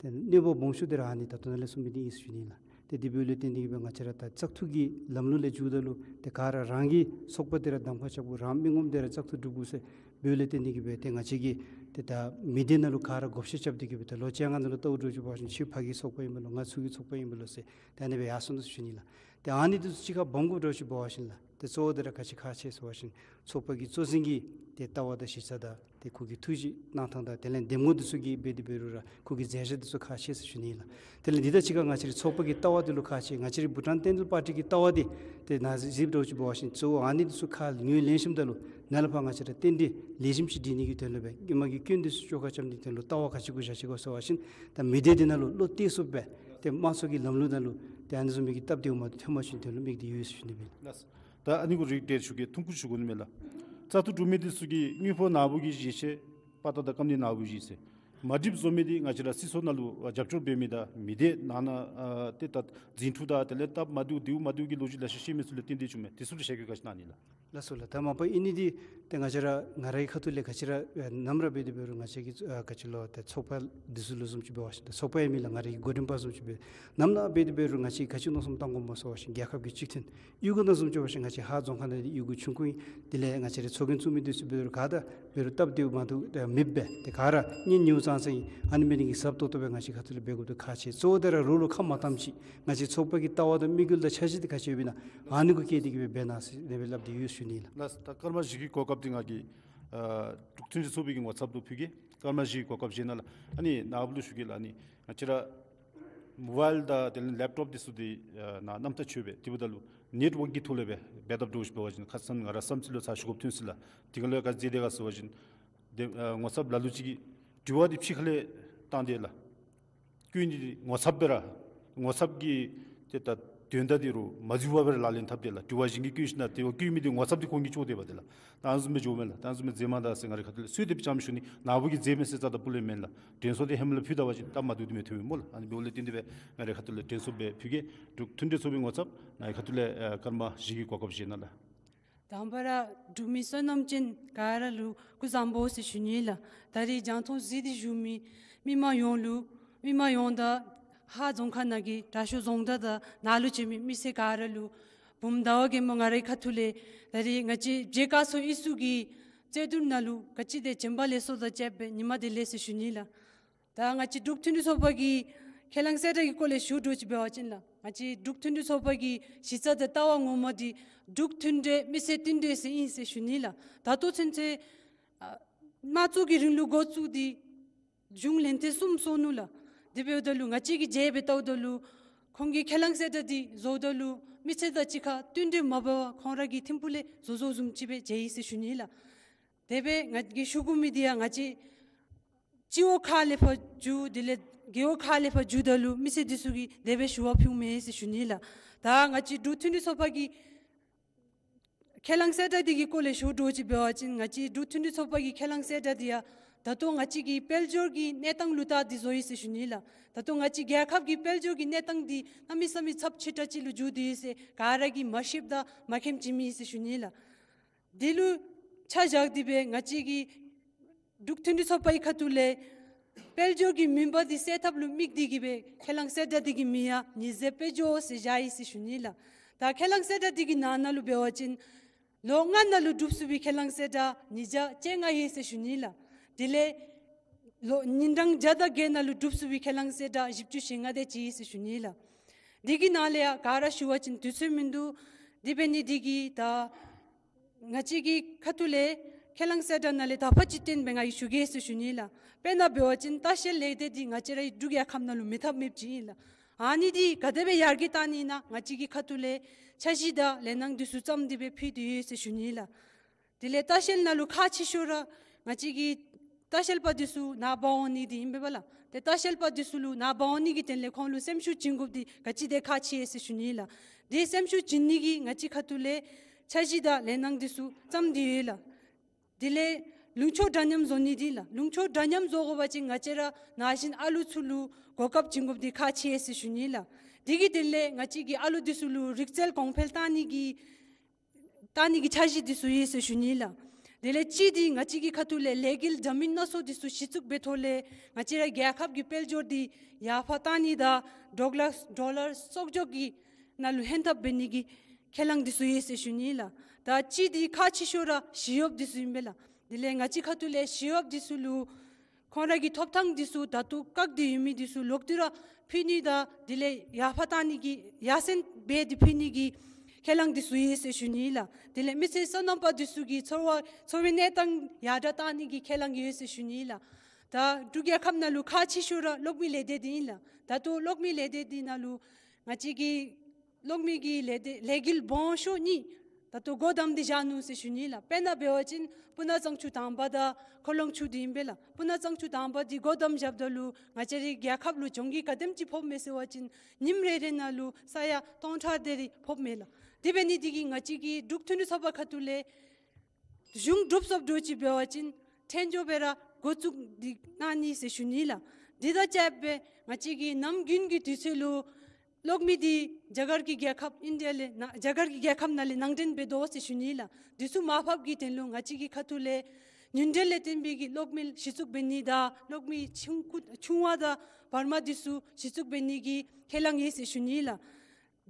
ཏེ་གནོད་པ་སྦོམ་ཤོས་འདི་ར་ཨ་ནི་ད་ལྟོ་ནཱ་ལས་གསུངས་མི་འདི་ཨིན་ཟེར་ཞུ་ནི་ལགས། ཏེ་དེ་འབདཝ་ལས་བརྟེན་ཏེ་གི་སྦེ་ང་བཅས་ར་ད་བཙག་འཐུ་གི་ལམ་ལུགས་ལས་འགྱོཝ་ད་ལུ་ཏེ་ག་ར་རང་གི་ཚོགས་པ་འདི་ར་གདམ་ཁ་རྐྱབ་དགོ། རང་མི་ངོམ་འདི་ར་བཙག་འཐུ་གྲུབ་དགོ་ཟེར་འབདཝ་ལས་བརྟེན་ཏེ་གི་སྦེ་ཏེ་ང་བཅས་ཀྱིས་ཏེ་ད་མི་སྡེ་ནང་ལུ་ག་ར་བགོ་བཤའ་རྐྱབ་སྟེ་གི་སྦེ་ད་ལོ་བཅོ་ལྔ་ནང་ལུ་བལྟཝ་འདྲཝ་ཅིག་འབད་བ་ཅིན་ཁྱོད་ཕ་གི་ཚོགས་པ་ཨིན་པས་ལོ། ང་ཚུ་གི་ཚོགས་པ་ཨིན་པས་ལོ་ཟེར་ཏེ་ཨ་ནི་སྦེ་ཡར་སོང་ནུག་ཟེར་ཞུ་ནི་ལགས། ཏེ་ཨ་ནི་འདི་ཚུ་གཅིག་ཁར་སྦོམ་དགོཔ་འདྲཝ་ཅིག་འབད་བ་ཅིན་ལགས། ཏེ་གཙོ་བོ་འདི་ར་ག་ཅི་ཁག་ཆེ་ཟེར་བ་ཅིན་ཚོགས་པ་གི་གཙོ་འཛིན་གྱི་ཏེ་ལྟ་བ་དང་གཞི་རྩ་དང་ཏེ་ཁོ་གིས་ཐུགས་བཞེད་གནང་ཐངས་དང་དེ་ལས་འདེམས་ངོ་འདི་ཚུ་གི་འབད་དེ་འབད་རུང་ར་ཁོ་གི་མཛད་བྱ་འདི་ཚུ་ཁག་ཆེ་ཟེར་ཞུ་ནི་ཨིན་ལགས། དེ་ལས་འདི་དང་གཅིག་ཁར་ང་བཅས་རའི་ཚོགས་པ་གི་ལྟ་བ་འདི་ལུ་ཁག་ཆེ། ང་བཅས་རའི་བྷུ་ཊཱན་བསྟན་འཛིན་པར་ཊི་གི་ལྟ་བ་འདི་ཏེ་ནཱ་གཟིགས་འདྲཝ་ཅིག་འབད་བ་ཅིན་གཙོ་བོ་ཨ་ནི་འདི་ཚུ་ཁག་ངོས་ལེན་ཞིནམ་ད་ལུ་ནཱ་ལས་ཕར་ང་བཅས་ར་རྟེན་འབྲེལ་ལེགས་ཤོམ་ཅིག་སྒྲིག་ནི་གི་དོན་ལུ་སྦེ་ཧེ་མ་གི་སྐྱོན་འདི་ཚུ་བཅོ་ཁ་རྐྱབ་ནི་དོན་ལུ་ལྟ་བ་ག་ཅི་གུ་བཞག་ཅི་ག་ཟེར་བ་ཅིན་ད་མི་སྡེ་འདི་ནང་ལུ་བློ་གཏད་ཚུགསཔ་སྦེ་ཏེ་དམངས་གཙོ་གི་ལམ་ལུགས་ནང་ལུ་ཏེ་ཨ་ནི་བཟུམ་མའི་གི་སྟབས་བདེཝ་མ་ཐོན་པ་ཅིན་དོན་ལུ་དམིགས་ཏེ་ཡོད་ཟེར་ཞུ་ནི་ཨིན་ལགས། ད་ཨ་ནི་གུ་རིགས་བསྒྲེས་ཞུ་གེ། ཐུང་ཀུ་ཞུ་དགོ་ནི་མས་ལགས། བཙག་འཐུ་གྲུབ་མི་འདི་ཚུ་གིས་དངུལ་ཕོགས་ནཱ་བུ་གི་བཞེས་ཆས་དཔའ་རྟགས་དང་སྐམ་ནི་ནཱ་བུ་གིས་བཞེས་ཟེར། མ་འགྲིགཔ་བཟོ་མི་འདི་ང་བཅས་ར་སྲིད་ཚོགས་ནང་ལུ་རྒྱབ་སྐྱོར་འབད་མི་དང་མི་སྡེ་ནང་ན་ཨ་ཏེ་ད་འཛིན་དྲུག་དང་དེ་ལས་སྟབས་མ་བདེཝ་བདེཝ་མ་བདེཝ་གི་ལོ་རྒྱུས་ལེ་ཤ་བཤད་མི་ཚུ་ལས་བརྟེན་ཏེ་བྱུངམ་མས། དེ་ཚུ་ལུ་ཞལ་བཀོད་ག་ཅི་གནང་ནི་ལགས། ལགས་སོ་ལགས། ད་མ་པ་ཨིན་ནི་འདི་ཏེ་ང་བཅས་ར་ང་རའི་ཁ་ཐུག་ལས་ག་ཅི་ར་ཨེ་ནམ་ར་འབད་དེ་འབད་རུང་ང་བཅས་ཀྱི་ཨ་ག་ཅི་ལོ་ཏེ་ཚོགས་པ་འདི་ཚུ་ལུ་བཟུམ་ཅིག་འབད་བ་ཅིན་ཏེ་ཚོགས་པ་ཡང་མེན་ལགས། ང་རའི་འགོ་འདྲེན་པ་བཟུམ་ཅིག་འབད་ནམ་ན་འབད་དེ་འབད་རུང་ང་བཅས་ག་ཅི་མནོ་བསམ་བཏང་དགོཔ་སྨོ་ཟེར་བ་ཅིན་རྒྱལ་ཁབ་ཀྱི་གཅིག་མཐུན། གཡུས་སྒོ་ནང་བཟུམ་ཅིག་འབད་བ་ཅིན་ང་བཅས་ཧཱ་རྫོང་ཁག་ནང་འདི་གཡུས་སྒོ་ཆུང་ཀུ་ཨིན། དེ་ལས་ང་བཅས་རའི་ཚོགས་རྒྱན་བཙུགས་མི་འདི་ཚུ་འབད་རུང་ག་དང་འབད་རུང་སྟབས་བདེཝ་མ་བདེཝ་ཏེ་མེདཔ་སྦེ་ཏེ་ག་ར་གཉེན་ཉེཝ་ཙང་ཙང་ཨིན། ཨ་ནི་འབད་ནི་གི་ཟབ་ཏོག་ཏོ་སྦེ་ང་བཅས་ཁ་ཐུག་ལས་འབད་དགོཔ་འདི་ཁག་ཆེ། གཙོ་བོ་དེ་ར་རོགས་ལུ་ཁ་མ་བཏངམ་ཅིག་ང་བཅས་ཚོགས་པ་གི་ལྟ་བ་དང་དམིགས་ཡུལ་དང་འཆར་གཞི་འདི་ག་ཅི་ཡོདཔ་ཨིན་ན་ཨ་ནི་གུ་བཀལ་ཏེ་གི་སྦེ་འབད་གནང་ཟེར་དེ་སྦེ་སླབ་སྟེ་ཡོད་ཟེར་ཞུ་ནི་ལགས། ལགས། ད་སྐར་མ་བཞི་གི་གོ་སྐབས་འདི་ང་གིས་ཨ་འབྲུག་མཐུན་སྒྲིལ་ཚོགས་པའི་གི་ངོ་ཚབ་ལུ་ཕུལ་གེ། སྐར་མ་བཞི་གི་གོ་སྐབས་བཞེས་གནང་ལགས། ཨ་ནི་ནཱ་བུ་ལུ་ཞུ་གེ་ལགས། ཨ་ནི་ང་བཅས་ར་མོ་བཱའིལ་དང་དེ་ལས་ལེབ་ཊོབ་འདི་ཚུ་འདི་ཨ་ནཱ་རྣམ་ཐར་ཆོད་པས། དེ་འབདཝ་ད་ལུ་ནེཊ་ཝརཀ་གི་ཐོག་ལས་སྦེ་འབད་འཐབ་འགྱོ་ཞིནམ་འབད་བ་ཅིན་ཁ་ཙ་ང་ར་བསམ་རྩེ་ལུ་ཚར་ཞུ་དགོཔ་ཐོན་ཅི་ལགས། དེ་ག་ལུ་ག་ཅི་མཛད་དེ་ག་ཟེར་བ་ཅིན་ཏེ་ཨ་ངོ་ཚབ་ལ་ལུ་ཅིག་གིས་དྲི་བ་འདི་ཕྱི་ཁ་ལས་བཏང་སྟེ་ལགས། བཀོད་ནི་འདི་ངོ་ཚབ་སྦེ་ར་ངོ་ཚབ་ཀྱི་ཏེ་ད་དོན་དག་འདི་རུང་མ་འཛོལ་བར་སྦེ་ར་ལག་ལེན་འཐབ་སྟེ་ལགས། དྲི་བ་གཞན་གྱིས་བཀོད་ཞིནམ་ད་དེ་བཀོད་མི་འདི་ངོ་ཚབ་འདི་ཁོང་གིས་ལྕོགས་ཏེ་འབད་དེ་ལགས། ད་ཨ་ནི་བཟུམ་སྦེ་འགྱོཝ་མས་ལགས། ད་ཨ་ནི་བཟུམ་སྦེ་མཛད་མ་ད་ཟེར་ང་རའི་ཁ་ཐུག་ལས་གསོལ་འདེབས་ཙམ་ཞུ་ནི། ནཱ་བུ་གིས་མཛད་མི་ཟེར་རྩ་དང་སྤུ་ལས་མེན་ལགས། དྲན་གསོ་འདི་ཧེ་མ་ལས་ཕུལ་ད་པ་ཅིན་ད་མ་བཏུབ་འདི་མི་ཐོན་སྨོ་ལགས། ཨ་ནི་འབདཝ་ལས་བརྟེན་ཏེ་སྦེ་ང་རའི་ཁ་ཐུག་ལས་དྲན་གསོ་སྦེ་ཕུལ་གེ། འབྲུག་མཐུན་སྒྲིལ་ཚོགས་པའི་ངོ་ཚབ་ནཱ་གི་ཁ་ཐུག་ལས་ཨ་སྐར་མ་བཞི་གི་གོ་སྐབས་བཞེས་གནང་ལགས། དང་པ་ར་འབྲུག་མི་བསོད་ནམས་ཅན་ག་ར་ལུ་སྐུ་གཟུགས་བཟང་པོ་ཟེར་ཞུ་ནི་ལགས། ད་རིས་རྒྱང་མཐོང་གཟིགས་ཏེ་བཞུགས་མི་མི་མང་ཡོངས་ལུ་མི་མང་ཡོངས་དང་ཧཱ་རྫོང་ཁག་ནང་གི་དྲག་ཤོས་རྫོང་བདག་དང་ནཱ་ལུ་བྱོན་མི་མི་སེར་ག་ར་ལུ་བུམོ་ཟླ་བ་རྒྱལ་མོ་ང་རའི་ཁ་ཐུག་ལས་ད་རིས་ང་བཅས་བྱེས་སྐལ་ཚོ་ཨི་སུ་གི་རྩོད་བསྡུར་ནང་ལུ་ག་ཅི་དེ་བྱོན་པ་ལེགས་སོ་དང་བཅས་པའི་ཉི་མ་བདེ་ལེགས་ཟེར་ཞུ་ནི་ལགས། ད་ང་བཅས་འབྲུག་མཐུན་སྒྲིལ་ཚོགས་པ་གི་ཁས་བླངས་གསལ་བསྒྲགས་ཀྱི་སྐོར་ལས་ཞུ་འགྱོ་ཅི་འབད་བ་ཅིན་ལགས། ང་བཅས་འབྲུག་མཐུན་སྒྲིལ་ཚོགས་པ་གི་གཞི་རྩ་དང་ལྟ་བ་ངོ་མ་འདི་འབྲུག་མཐུན་འབྲེལ་མི་སེར་མཐུན་འབྲེལ་ཟེར་ཨིན་ཟེར་ཞུ་ནི་ལགས། ད་ལྟོ་ཚུན་ཚོད་ཨ་དམངས་གཙོ་གི་རིང་ལུགས་འགོ་བཙུགས་ཏེ་གཞུང་ལན་ཐེངས་གསུམ་སོང་ནུག་ལགས། དེ་འབདཝ་ད་ལུ་ང་བཅས་ཀྱིས་མཇལ་སྦེ་བལྟཝ་ད་ལུ་ཁོང་གི་ཁས་བླངས་གསལ་བསྒྲགས་འདི་བཟོཝ་ད་ལུ་མི་སེར་དང་གཅིག་ཁར་མཐུན་འབྲེལ་མ་འབད་བར་ཁོང་ར་གི་ཐིམ་ཕུག་ལས་བཟོ་བཟོཝ་བཟུམ་ཅིག་སྦེ་མཇལ་ཡི་ཟེར་ཞུ་ནི་ལགས། དེ་སྦེ་ང་གིས་ཞུ་དགོ་མི་འདི་ཡང་ང་བཅས་སྤྱི་འོག་ཁག་ལས་ཕར་འགྱོ་དེ་ལས་རྒེད་འོག་ཁག་ལས་ཕར་འགྱོཝ་ད་ལུ་མི་སེར་འདི་ཚུ་གིས་དེ་སྦེ་ཞུ་བ་ཕུལཝ་མས་ཟེར་ཞུ་ནི་ལགས། ད་ང་བཅས་འབྲུག་མཐུན་སྒྲིལ་ཚོགས་པ་གི་ཁས་བླངས་གསལ་བསྒྲགས་འདི་གི་སྐོར་ལས་ཞུ་འགྱོ་ཅི་འབད་བ་ཅིན་ང་བཅས་འབྲུག་མཐུན་སྒྲིལ་ཚོགས་པ་གི་ཁས་བླངས་གསལ་བསྒྲགས་འདི་ཡང་ད་ལྟོ་ང་བཅས་ཀྱི་དཔལ་འབྱོར་གྱི་གནས་སྟངས་ལུ་བལྟ་སྟེ་བཟོ་ཡི་ཟེར་ཞུ་ནི་ལགས། ད་ལྟོ་ང་བཅས་རྒྱལ་ཁབ་ཀྱི་དཔལ་འབྱོར་གྱི་གནས་སྟངས་འདི་གནམ་མེད་ས་མེད་ཚབས་ཆེ་དྲགས་ཅིག་ལུ་འགྱུར་ཏེ་ཡོད་ཟེར་ག་ར་གིས་མ་ཤེསཔ་དང་མ་མཁྱེནམ་ཅིག་མེད་ཟེར་ཞུ་ནི་ལགས། དེ་ལུ་ཆ་བཞག་སྟེ་སྦེ་ང་བཅས་ཀྱི་འབྲུག་མཐུན་སྒྲིལ་ཚོགས་པའི་ཁ་ཐུག་ལས་དཔལ་འབྱོར་གྱི་མུན་པ་འདི་སེལ་ཐབས་ལུ་དམིགས་ཏེ་གི་སྦེ་ཁས་བླངས་གསལ་བསྒྲགས་འདི་གི་མིང་ཡང་ཉི་ཟེར་དཔལ་འབྱོར་ཟེར་བཞག་ཡི་ཟེར་ཞུ་ནི་ལགས། ད་ཁས་བླངས་གསལ་བསྒྲགས་འདི་གི་ནང་ན་ལུ་འབད་བ་ཅིན་ལོ་ལྔ་ནང་ལུ་སྒྲུབ་ཚུགས་པའི་ཁས་བླངས་གསལ་བསྒྲགས་ཉིས་བརྒྱ་བཅོ་ལྔ་ཡོད་ཟེར་ཞུ་ནི་ལགས། དེ་ལས་ལོ་ཉིན་གྲངས་བརྒྱ་དང་བརྒྱད་ནང་ལུ་སྒྲུབ་ཚུགས་པའི་ཁས་བླངས་གསལ་བསྒྲགས་བཞི་བཅུ་ཞེ་ལྔ་དེ་ཅིག་ཡོད་ཟེར་ཞུ་ནི་ལགས། འདི་གི་ནང་ལས་ཡང་ག་ར་ཞུ་བ་ཅིན་དུས་ཚོད་མིན་འདུག། དེ་འབད་ནི་འདི་གིས་ད་ང་བཅས་ཀྱི་ཁ་ཐུག་ལས་ཁས་བླངས་གསལ་བསྒྲགས་ནང་ལས་དག་པ་ཅིག་བཏོན་སྦེ་ང་གིས་ཞུ་གེ་ཟེར་ཞུ་ནི་ལགས། དཔེར་ན་འབད་བ་ཅིན་ལྟ་བཤལ་ལས་སྡེ་འདི་ང་བཅས་རའི་འབྲུག་རྒྱལ་ཁབ་ནང་ལུ་མེད་ཐབས་མེདཔ་ཅིག་ཨིན་ལགས། ཨ་ནི་འདི་ག་དེ་སྦེ་ཡར་རྒྱས་བཏང་ནི་ཨིན་ན་ང་བཅས་ཀྱི་ཁ་ཐུག་ལས་འཆར་གཞི་དང་ལས་སྣང་འདི་ཚུ་བརྩམས་ཏེ་སྦེ་ཕུལ་ཏེ་ཡོད་ཟེར་ཞུ་ནི་ལགས། དེ་ལས་ལྟ་བཤལ་ནང་ལུ་ཁག་ཆེ་ཤོས་ར་ང་བཅས་ཀྱི་ལྟ་བཤལ་པ་འདི་ཚུ་ནཱ་འབག་འོང་ནི་འདི་ཨིན་པས་ལགས། ཏེ་ལྟ་བཤལ་པ་འདི་ཚུ་ལུ་ནཱ་འབག་འོང་ནི་གི་དོན་ལས་ཁོང་ལུ་སེམས་ཤུགས་བྱིན་དགོཔ་འདི་ག་ཅི་དེ་ཁག་ཆེ་ཟེར་ཞུ་ནི་ལགས། དེ་སེམས་ཤུགས་བྱིན་ནི་གི་ང་བཅས་ཁ་ཐུག་ལས་འཆར་གཞི་དང་ལས་སྣང་འདི་ཚུ་བརྩམས་ཏེ་ཡོད་ལགས། དེ་ལས་ལུང་ཕྱོགས་འདྲ་མཉམ་བཟོ་ནི་འདི་ལགས། ལུང་ཕྱོགས་འདྲ་མཉམ་བཟོ་དགོ་པ་ཅིན་ང་བཅས་ར་ན་གཞོན་ཨ་ལུ་ཚུ་ལུ་གོ་སྐབས་བྱིན་དགོཔ་འདི་ཁག་ཆེ་ཟེར་ཞུ་ནི་ལགས། དེ་གི་དོན་ལས་ང་བཅས་ཀྱི་ཨ་ལུ་འདི་ཚུ་ལུ་རིག་རྩལ་གོང་འཕེལ་བཏང་ནི་གི་བཏང་ནི་གི་འཆར་གཞི་འདི་ཚུ་ཡོད་ཟེར་ཞུ་ནི་ལགས། དེ་ལས་གཅིག་འདི་ང་བཅས་ཀྱི་ཁ་ཐུག་ལས་ལས་འགུལ་འདྲ་མིན་སྣ་ཚོགས་འདི་ཚུ་གཞི་བཙུགས་འབད་ཐོག་ལས་ང་བཅས་ར་རྒྱལ་ཁབ་ཀྱི་དཔལ་འབྱོར་འདི་ཡར་འཕར་བཏང་ནི་དང་ཌོ་ལར་ཌོ་ལར་གསོག་འཇོག་གི་ནང་ལུ་ལྷན་ཐབས་འབད་ནི་གི་ཁས་བླངས་འདི་ཚུ་ཡོད་ཟེར་ཞུ་ནི་ལགས། ད་གཅིག་འདི་ཁག་ཆེ་ཤོས་ར་ཞི་གཡོགཔ་འདི་ཚུ་ཨིན་པས་ལགས། དེ་ལས་ང་བཅས་ཁ་ཐུག་ལས་ཞི་གཡོགཔ་འདི་ཚུ་ལུ་ཁོང་ར་གི་ཐོབ་ཐང་འདི་ཚུ་ད་ལྟོ་བཀག་སྟེ་ཡོད་མི་འདི་ཚུ་ལོག་སྟེ་ར་ཕུལ་ནི་དང་དེ་ལས་ཡར་འཕར་བཏང་ནི་གི་ཡར་སེང་འབད་དེ་ཕུལ་ནི་གི་ཁས་བླངས་འདི་ཚུ་ཡོད་ཟེར་ཞུ་ནི་ལགས། དེ་ལས་མི་སེར་སོ་ནམ་པ་འདི་ཚུ་གི་འཚོ་བ་འཚོ་བའི་གནས་སྟངས་ཡར་དྲག་བཏང་ནི་གི་ཁས་བླངས་ཡོད་ཟེར་ཞུ་ནི་ལགས། ད་འབྲུག་རྒྱལ་ཁབ་ནང་ལུ་ཁག་ཆེ་ཤོས་ར་གློག་མེ་ལས་སྡེ་འདི་ཨིན་ལགས། ད་ལྟོ་གློག་མེ་ལས་སྡེ་འདི་ནང་ལུ་ང་བཅས་ཀྱི་གློག་མེ་གི་ལས་སྡེ་ལས་འགུལ་སྦོམ་ཤོས་གཉིས་ད་ལྟོ་སྒོ་བསྡམས་ཏེ་བཞག་ནུག་ཟེར་ཞུ་ནི་ལགས། དཔེར་ན་འབད་བ་ཅིན་སྤུ་ན་གཙང་ཆུ་དང་པ་དང་ཁོ་ལོང་ཆུ་འདི་ཨིན་པས་ལགས། སྤུ་ན་གཙང་ཆུ་དང་པ་འདི་སྒོ་བསྡམས་བཞགཔ་ད་ལུ་ང་བཅས་རའི་རྒྱལ་ཁབ་ལུ་གྱོང་གུད་ག་དེམ་ཅིག་ཕོགཔ་མས་ཟེར་བ་ཅིན་ཉིནམ་རེ་རེ་ནང་ལུ་ས་ཡ་སྟོང་ཕྲག་དེ་རེ་ཕོགཔ་མས་ལགས། དེ་འབད་ནི་འདི་གིས་ང་བཅས་ཀྱི་འབྲུག་མཐུན་སྒྲིལ་ཚོགས་པ་ཁ་ཐུག་ལས་གཞུང་སྒྲུབ་སོཔ་འདྲཝ་ཅིག་འབད་བ་ཅིན་ཐོན་འགྱོ་སྦེ་ར་འགོ་བཙུགས་འདི་གནང་ནི་ཟེར་ཞུ་ནི་ལགས། འདི་དང་བཅསཔ་སྦེ་ང་བཅས་ཀྱིས་ནམ་རྒྱུན་གྱི་དུས་ཚོད་ལུ་ གློག་མེ་འདི་རྒྱ་གར་གྱི་རྒྱལ་ཁབ་ཨིན་ཌི་ཡ་ལས་ནཱ་རྒྱ་གར་གྱི་རྒྱལ་ཁབ་ནང་ལས་ནང་འདྲེན་འབད་དོ་ཟེར་ཞུ་ནི་ལགས། འདི་ཚུ་མར་ཕབ་ཀྱི་དོན་ལུ་ང་བཅས་ཀྱི་ཁ་ཐུག་ལས་ཉིན་དྲོད་ལས་བརྟེན་པའི་གི་གློག་མེ་གཞི་བཙུགས་འབད་ནི་དང་གློག་མེ་ཆུང་ཀུ་ཆུང་བ་དང་བར་མ་འདི་ཚུ་གཞི་བཙུགས་འབད་ནི་གི་ཁས་བླངས་ཡི་ཟེར་ཞུ་ནི་ལགས།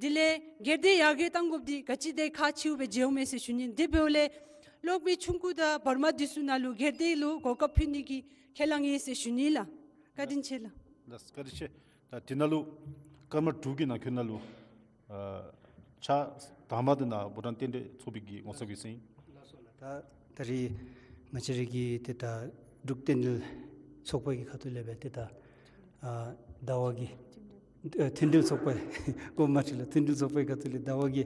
དེ་ལས་སྒེར་སྡེ་ཡར་རྒྱས་གཏང་དགོཔ་འདི་ག་ཅི་དེ་ཁག་ཆེཝ་སྦེ་མཇལཝ་མས་ཟེར་ཞུ་ནི། དེ་འབདཝ་ལས་གློག་མེ་ཆུང་ཀུ་དང་བར་མ་འདི་ཚུ་ནང་ལུ་སྒེར་སྡེ་ལུ་གོ་སྐབས་ཕུལ་ནི་གི་ཁས་བླངས་ཡི་ཟེར་ཞུ་ནི་ལགས། བཀའ་དྲིན་ཆེ་ལགས། ལགས་བཀའ་དྲིན་ཆེ། ད་དེ་ནང་ལུ་སྐར་མ་དྲུག་གི་ནང་འཁོད་ནང་ལུ་ཨ་ཕྱག་དང་པ་དེ་ནཱ་བྷུ་ཊཱན་རྟེན་འབྲེལ་ཚོགས་པའི་གི་ངོ་ཚབ་ཀྱིས་ཟིན། ད་ད་རིས་ང་བཅས་རའི་གི་ཏེ་ད་འབྲུག་རྟེན་འབྲེལ་ཚོགས་པ་གི་ཁ་ཐུག་ལས་སྦེ་ཏེ་ད་ཨ་ཟླ་བ་གི་ཨ་མཐུན་འབྲེལ་ཚོགས་པ་གོ་མ་ཁྲིད་ལགས། མཐུན་འབྲེལ་ཚོགས་པའི་ཁ་ཐུག་ལས་ཟླ་བ་གི་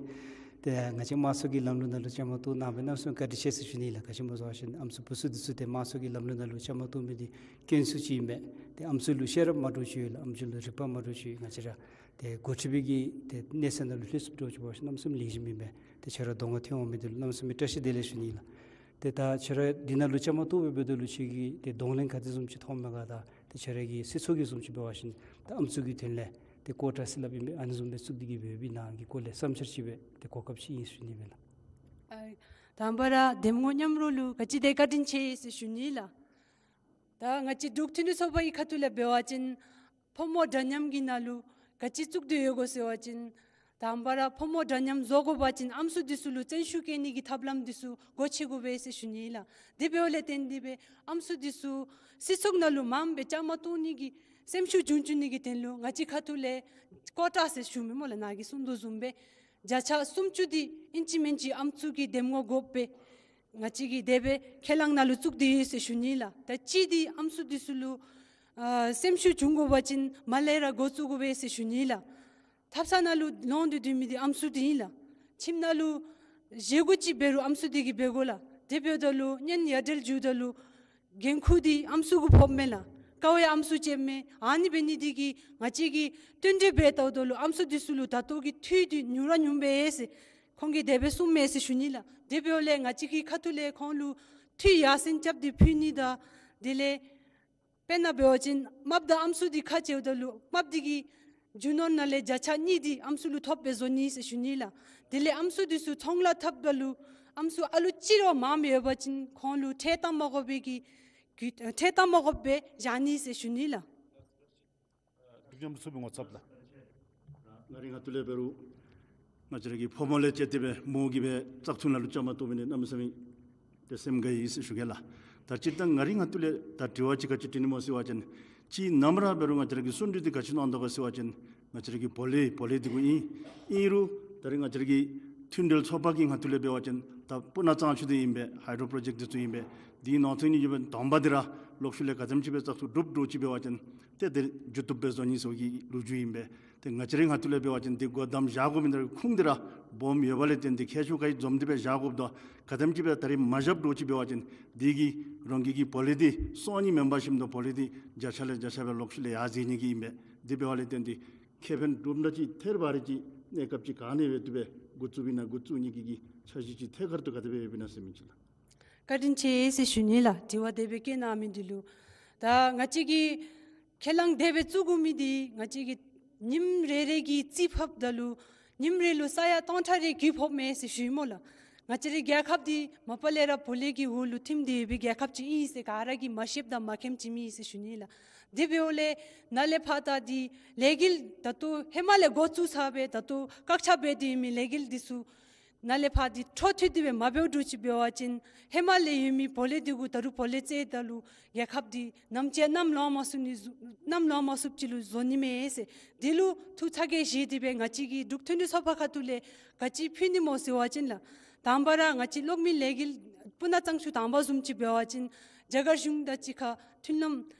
ཏེ་ང་བཅས་དམངས་གཙོ་གི་ལམ་ལུགས་ནང་ལུ་བཅའ་མར་གཏོགས་གནང་བའི་གནམ་མེད་ས་མེད་བཀའ་དྲིན་ཆེ་ཟེར་ཞུ་ནི་ལགས། ག་ཅི་སྨོ་ཟེར་བ་ཅིན་ཨམ་སྲུ་བུ་ཚུ་འདི་ཚུ་ཏེ་དམངས་གཙོ་གི་ལམ་ལུགས་ནང་ལུ་བཅའ་མར་གཏོགས་མི་འདི་དཀོན་སུ་ཅིག་ཨིན་པས། ཏེ་ཨམ་སྲུ་ལུ་ཤེས་རབ་མ་འདྲཝ་ཅིག་ཡོད་ལགས། ཨམ་སྲུ་ལུ་རིག་པ་མ་འདྲཝ་ཅིག་ཡོད། ང་བཅས་ར་ཏེ་འགོ་ཁྲིད་པའི་གི་ཏེ་གནས་ཚད་ནང་ལུ་ལྷོད་ཚུགསཔ་འདྲཝ་ཅིག་འབད་བ་ཅིན་གནམ་མེད་ས་མེད་ལེགས་ཤོམ་ཨིན་པས། ཏེ་ཁྱོད་ར་གདོང་ཁར་ཐོན་འོང་མི་འདི་ལུ་གནམ་མེད་ས་མེད་བཀྲ་ཤིས་བདེ་ལེགས་ཞུ་ནི་ལགས། ཏེ་ད་ཁྱོད་ར་འདི་ནང་ལུ་བཅའ་མར་གཏོགས་སྦེ་འབདཝ་ད་ལུ་ཁྱོད་ཀྱིས་ཏེ་གདོང་ལེན་ག་དེ་བཟུམ་ཅིག་མཐོངམ་མས་ག། ད་ཏེ་ཁྱོད་ར་གི་སྲིད་ཚོགས་ཀྱི་བཟུམ་ཅིག་འབད་བ་ཅིན་ད་ཨམ་སྲུ་གི་དོན་ལས་ཏེ་ཀོ་ཊ་ཟེར་སླབ་ཨིན་པས། ཨ་ནི་བཟུམ་སྦེ་བཙུགས་ཏེ་གི་འབད་བའི་ནང་གི་སྐོར་ལས་བསམ་འཆར་ཅིག་སྦེ་ཏེ་གོ་སྐབས་ཅིག་ཨིན་ཞུ་ནི་ཨིན་ལགས། ཨ་དང་པ་ར་འདེམས་ངོ་མཉམ་རོགས་ལུ་ག་ཅི་དེ་བཀའ་དྲིན་ཆེ་ཟེར་ཞུ་ནི་ལགས། ད་ང་བཅས་འབྲུག་མཐུན་འབྲེལ་ཚོགས་པ་གི་ཁ་ཐུག་ལས་འབད་བ་ཅིན་ཕོ་མོ་འདྲ་མཉམ་གྱི་ནང་ལུ་ག་ཅི་བཙུགས་ཏེ་ཡོད་གོ་ཟེར་བ་ཅིན་དང་པ་ར་ཕོ་མོ་འདྲ་མཉམ་བཟོ་དགོ་པ་ཅིན་ཨམ་སྲུ་འདི་ཚུ་ལུ་བརྩོན་ཤུགས་བསྐྱེད་ནི་གི་ཐབས་ལམ་འདི་ཚུ་སྒོ་ཕྱེ་དགོ་པས་ཟེར་ཞུ་ནི་ལགས། དེ་འབདཝ་ལས་བརྟེན་ཏེ་སྦེ་ཨམ་སྲུ་འདི་ཚུ་སྲིད་ཚོགས་ནང་ལུ་མངམ་སྦེ་བཅའ་མར་གཏོགས་ནི་གི་སེམས་ཤུགས་བྱུང་བཅུག་ནི་གི་དོན་ལུ་ང་བཅས་ཁ་ཐུག་ལས་ཀོ་ཊ་ཟེར་ཞུཝ་མས་སྨོ་ལགས། ནཱ་གིས་གསུངས་དོ་བཟུམ་སྦེ་བརྒྱ་ཆ་སུམ་ཅུ་འདི་ཨིན་ཅི་མིན་ཅི་ཨམ་སྲུ་གི་འདེམས་ངོ་དགོ་པས། ང་བཅས་ཀྱིས་དེ་སྦེ་ཁས་བླངས་ནང་ལུ་བཙུགས་ཏེ་ཡོད་ཟེར་ཞུ་ནི་ལགས། ད་གཅིག་འདི་ཨམ་སྲུ་འདི་ཚུ་ལུ་ཨ་སེམས་ཤུགས་བྱུང་དགོ་པ་ཅིན་མར་ལས་ར་འགོ་བཙུགས་དགོ་པས་ཟེར་ཞུ་ནི་ལགས། ཐབ་ཚང་ནང་ལུ་ལོང་སྟེ་སྡོད་མི་འདི་ཨམ་སྲུ་འདི་ཨིན་ལགས། ཁྱིམ་ནང་ལུ་བཞེས་སྒོ་ཅིག་འབད་རུང་ཨམ་སྲུ་འདི་གིས་འབད་དགོ་ལགས། དེ་འབདཝ་ད་ལུ་གཉེན་ཡ་བྲལ་འགྱོཝ་ད་ལུ་འགན་ཁུར་འདི་ཨམ་སྲུ་གུ་ཕོགཔ་མས་ལགས། དཀའཝ་ཡང་ཨམ་སྲུ་སྤྱདཔ་མས། ཨ་ནི་འབད་ནི་འདི་གིས་ང་བཅས་ཀྱིས་བསྟུན་གྲོས་འབད་བལྟཝ་ད་ལུ་ཨམ་སྲུ་འདི་ཚུ་ལུ་ད་ལྟོ་གི་འཐུས་འདི་ཉུང་ར་ཉུངམ་སྦེ་ཟེར་ཁོང་གིས་དེ་སྦེ་གསུངམ་མས་ཟེར་ཞུ་ནི་ལགས། དེ་འབདཝ་ལས་ང་བཅས་ཀྱི་ཁ་ཐུག་ལས་ཁོང་ལུ་འཐུས་ཡར་སེང་རྐྱབ་སྟེ་ཕུལ་ནི་དང་དེ་ལས་དཔེར་ན་འབད་བ་ཅིན་རྨགཔ་དང་ཨམ་སྲུ་འདི་ཁ་ཕྱེཝ་ད་ལུ་རྨགཔ་འདི་གིས་རྒྱུ་ནོར་ནང་ལས་བརྒྱ་ཆ་གཉིས་འདི་ཨམ་སྲུ་ལུ་ཐོབ་སྦེ་བཟོ་ནི་ཟེར་ཞུ་ནི་ལགས། དེ་ལས་ཨམ་སྲུ་འདི་ཚུ་ཚོང་ལཱ་འཐབ་ད་ལུ་ཨམ་སྲུ་ཨ་ལུ་གཅིག་ར་མངམ་ཡོད་པ་ཅིན་ཁོང་ལུ་ཁྲལ་གཏང་མ་དགོ་པའི་གི་ཁྲལ་གཏང་མ་དགོཔ་སྦེ་བཞག་ནི་ཟེར་ཞུ་ནི་ལགས། འབྲུག་མཉམ་རུབ་ཚོགས་པའི་ངོ་ཚབ་ལགས། ང་རའི་ཁ་ཐུག་ལས་འབད་རུང་ང་བཅས་ར་གི་ཕོ་མོ་ལས་བཅད་དེ་སྦེ་མོ་གིས་སྦེ་བཙག་འཐུ་ནང་ལུ་བཅའ་མར་གཏོགས་མི་འདི་གནམ་མེད་ས་མེད་ཏེ་སེམས་དགའ་ཡི་ཟེར་ཞུ་གེ་ལགས། ད་སྤྱིར་བཏང་ང་རའི་ཁ་ཐུག་ལས་ད་དྲི་བ་ཅིག་ག་ཅི་དྲི་ནི་སྨོ་ཟེར་བ་ཅིན་ཅིག་ནམ་ར་འབད་རུང་ང་བཅས་ར་གི་གསུང་གྲོས་འདི་ག་ཅི་གནང་དོ་ག་ཟེར་བ་ཅིན་ང་བཅས་ར་གི་བོ་ལེ་བོ་ལེ་འདི་གུ་ཨིན། ཨིན་རུང་ད་རིས་ང་བཅས་ར་གི་མཐུན་འབྲེལ་ཚོགས་པ་གི་ཁ་ཐུག་ལས་འབད་བ་ཅིན་ད་སྤུ་ན་གཙང་ཆུ་འདི་ཨིན་པས། ཧའི་ཌྲོ་པྲོ་ཇེཀཊ་འདི་ཚུ་ཨིན་པས། འདི་ནང་ཐོན་ནི་ཡོད་པའི་དང་པ་འདི་ར་ལོག་ཤུལ་ལས་ག་དེམ་ཅིག་སྦེ་བཙག་འཐུ་གྲུབ་འགྱོ་ཅི་འབད་བ་ཅིན་ཏེ་དེ་མཇུག་བསྡུ་སྦེ་བཟོ་ནི་ཟེར་བའི་ལོ་རྒྱུས་ཨིན་པས། ཏེ་ང་བཅས་རའི་ཁ་ཐུག་ལས་འབད་བ་ཅིན་འདི་སྒོ་བསྡམ་བཞག་དགོ་མི་འདི་ར་ཁུངས་འདི་ར་སྦོམ་ཡོད་པ་ལས་བརྟེན་ཏེ་ཁྱད་ཆོས་ག་ཅི་འཛོམས་ཏེ་སྦེ་བཞག་དགོཔ་དང་ག་དེམ་ཅིག་སྦེ་ད་རིས་མ་བཞགཔ་འགྱོ་ཅི་འབད་བ་ཅིན་འདི་གིས་རང་གི་གི་བོ་ལེ་འདི་སོང་ནི་མེན་པར་ཞིནམ་ད་བོ་ལེ་འདི་བརྒྱ་ཆ་ལས་བརྒྱ་ཆ་སྦེ་ལོག་ཤུལ་ལས་ཡར་འཛེགས་ནི་གི་ཨིན་པས། འདི་འབདཝ་ལས་བརྟེན་ཏེ་ཁེ་ཕན་གྲུབ་འདྲ་ཅིག་ཐལ་བ་རེ་ཅིག་གནས་སྐབས་ཅིག་ག་ནི་སྦེ་འདི་སྦེ་འགོ་བཙུགས་པའི་ནང་འགོ་བཙུགས་ནི་གི་གི་འཆར་གཞི་ཅིག་ཐད་ཀར་དུ་ག་དེ་སྦེ་ཡོདཔ་ཨིན་ན་ཟེར་མི་ཅིག་ལགས། བཀའ་དྲིན་ཆེ་ཟེར་ཞུ་ནི་ལགས། དྲི་བ་དེ་སྦེ་བཀོད་གནང་མི་འདི་ལུ། ད་ང་བཅས་ཀྱིས་ཁས་བླངས་དེ་སྦེ་བཙུགས་དགོ་མི་འདི་ང་བཅས་ཀྱིས་ཉིནམ་རེ་རེ་གི་རྩིས་ཕབ་ད་ལུ་ཉིནམ་རེ་ལུ་ས་ཡ་སྟོང་ཕྲག་རེ་གི་ཕོགཔ་མས་ཟེར་ཞུ་ཡི་སྨོ་ལགས། ང་བཅས་རའི་རྒྱལ་ཁབ་འདི་མ་པ་ལས་ར་བོ་ལེ་གི་འོག་ལུ་ཐིམ་སྟེ་ཡོད་པའི་རྒྱལ་ཁབ་ཅིག་ཨིན་ཟེར་ག་ར་གིས་མ་ཤེསཔ་དང་མ་མཁྱེནམ་ཅིག་མེད་ཟེར་ཞུ་ནི་ལགས། དེ་འབདཝ་ལས་ནཱ་ལས་ཕར་ད་འདི་ལས་འགུལ་ད་ལྟོ་ཧེ་མ་ལས་འགོ་བཙུགས་ཚར་སྦེ་ད་ལྟོ་བཀག་ཆ་འབད་དེ་ཡོད་མི་ལས་འགུལ་འདི་ཚུ་ནཱ་ལས་ཕར་འདི་འཕྲོ་མཐུད་དེ་སྦེ་མ་འབདཝ་འགྱོ་ཅི་འབད་བ་ཅིན་ཧེ་མ་ལས་ཡོད་མི་བོ་ལེ་འདི་གུ་ད་རུང་བོ་ལེ་རྩེད་ད་ལུ་རྒྱལ་ཁབ་འདི་ནམ་ཅིག་ནམ་ལོང་མ་ཚུགས་ནི་ནམ་ལོང་མ་ཚུགསཔ་ཅིག་ལུ་བཟོ་ནི་མས་ཟེར། འདི་ལུ་ཐུགས་ཚ་གྱང་བཞེས་ཏེ་སྦེ་ང་བཅས་ཀྱིས་འབྲུག་མཐུན་སྒྲིལ་ཚོགས་པ་ཁ་ཐུག་ལས་ག་ཅི་ཕུལ་ནི་སྨོ་ཟེར་བ་ཅིན་ལགས། དང་པ་ར་ང་བཅས་གློག་མེ་ལས་འགུལ་སྤུ་ན་གཙང་ཆུ་དང་པ་བཟུམ་ཅིག་འབད་བ་ཅིན་རྒྱ་གར་གཞུང་དང་གཅིག་ཁར་མཐུན་ལམ་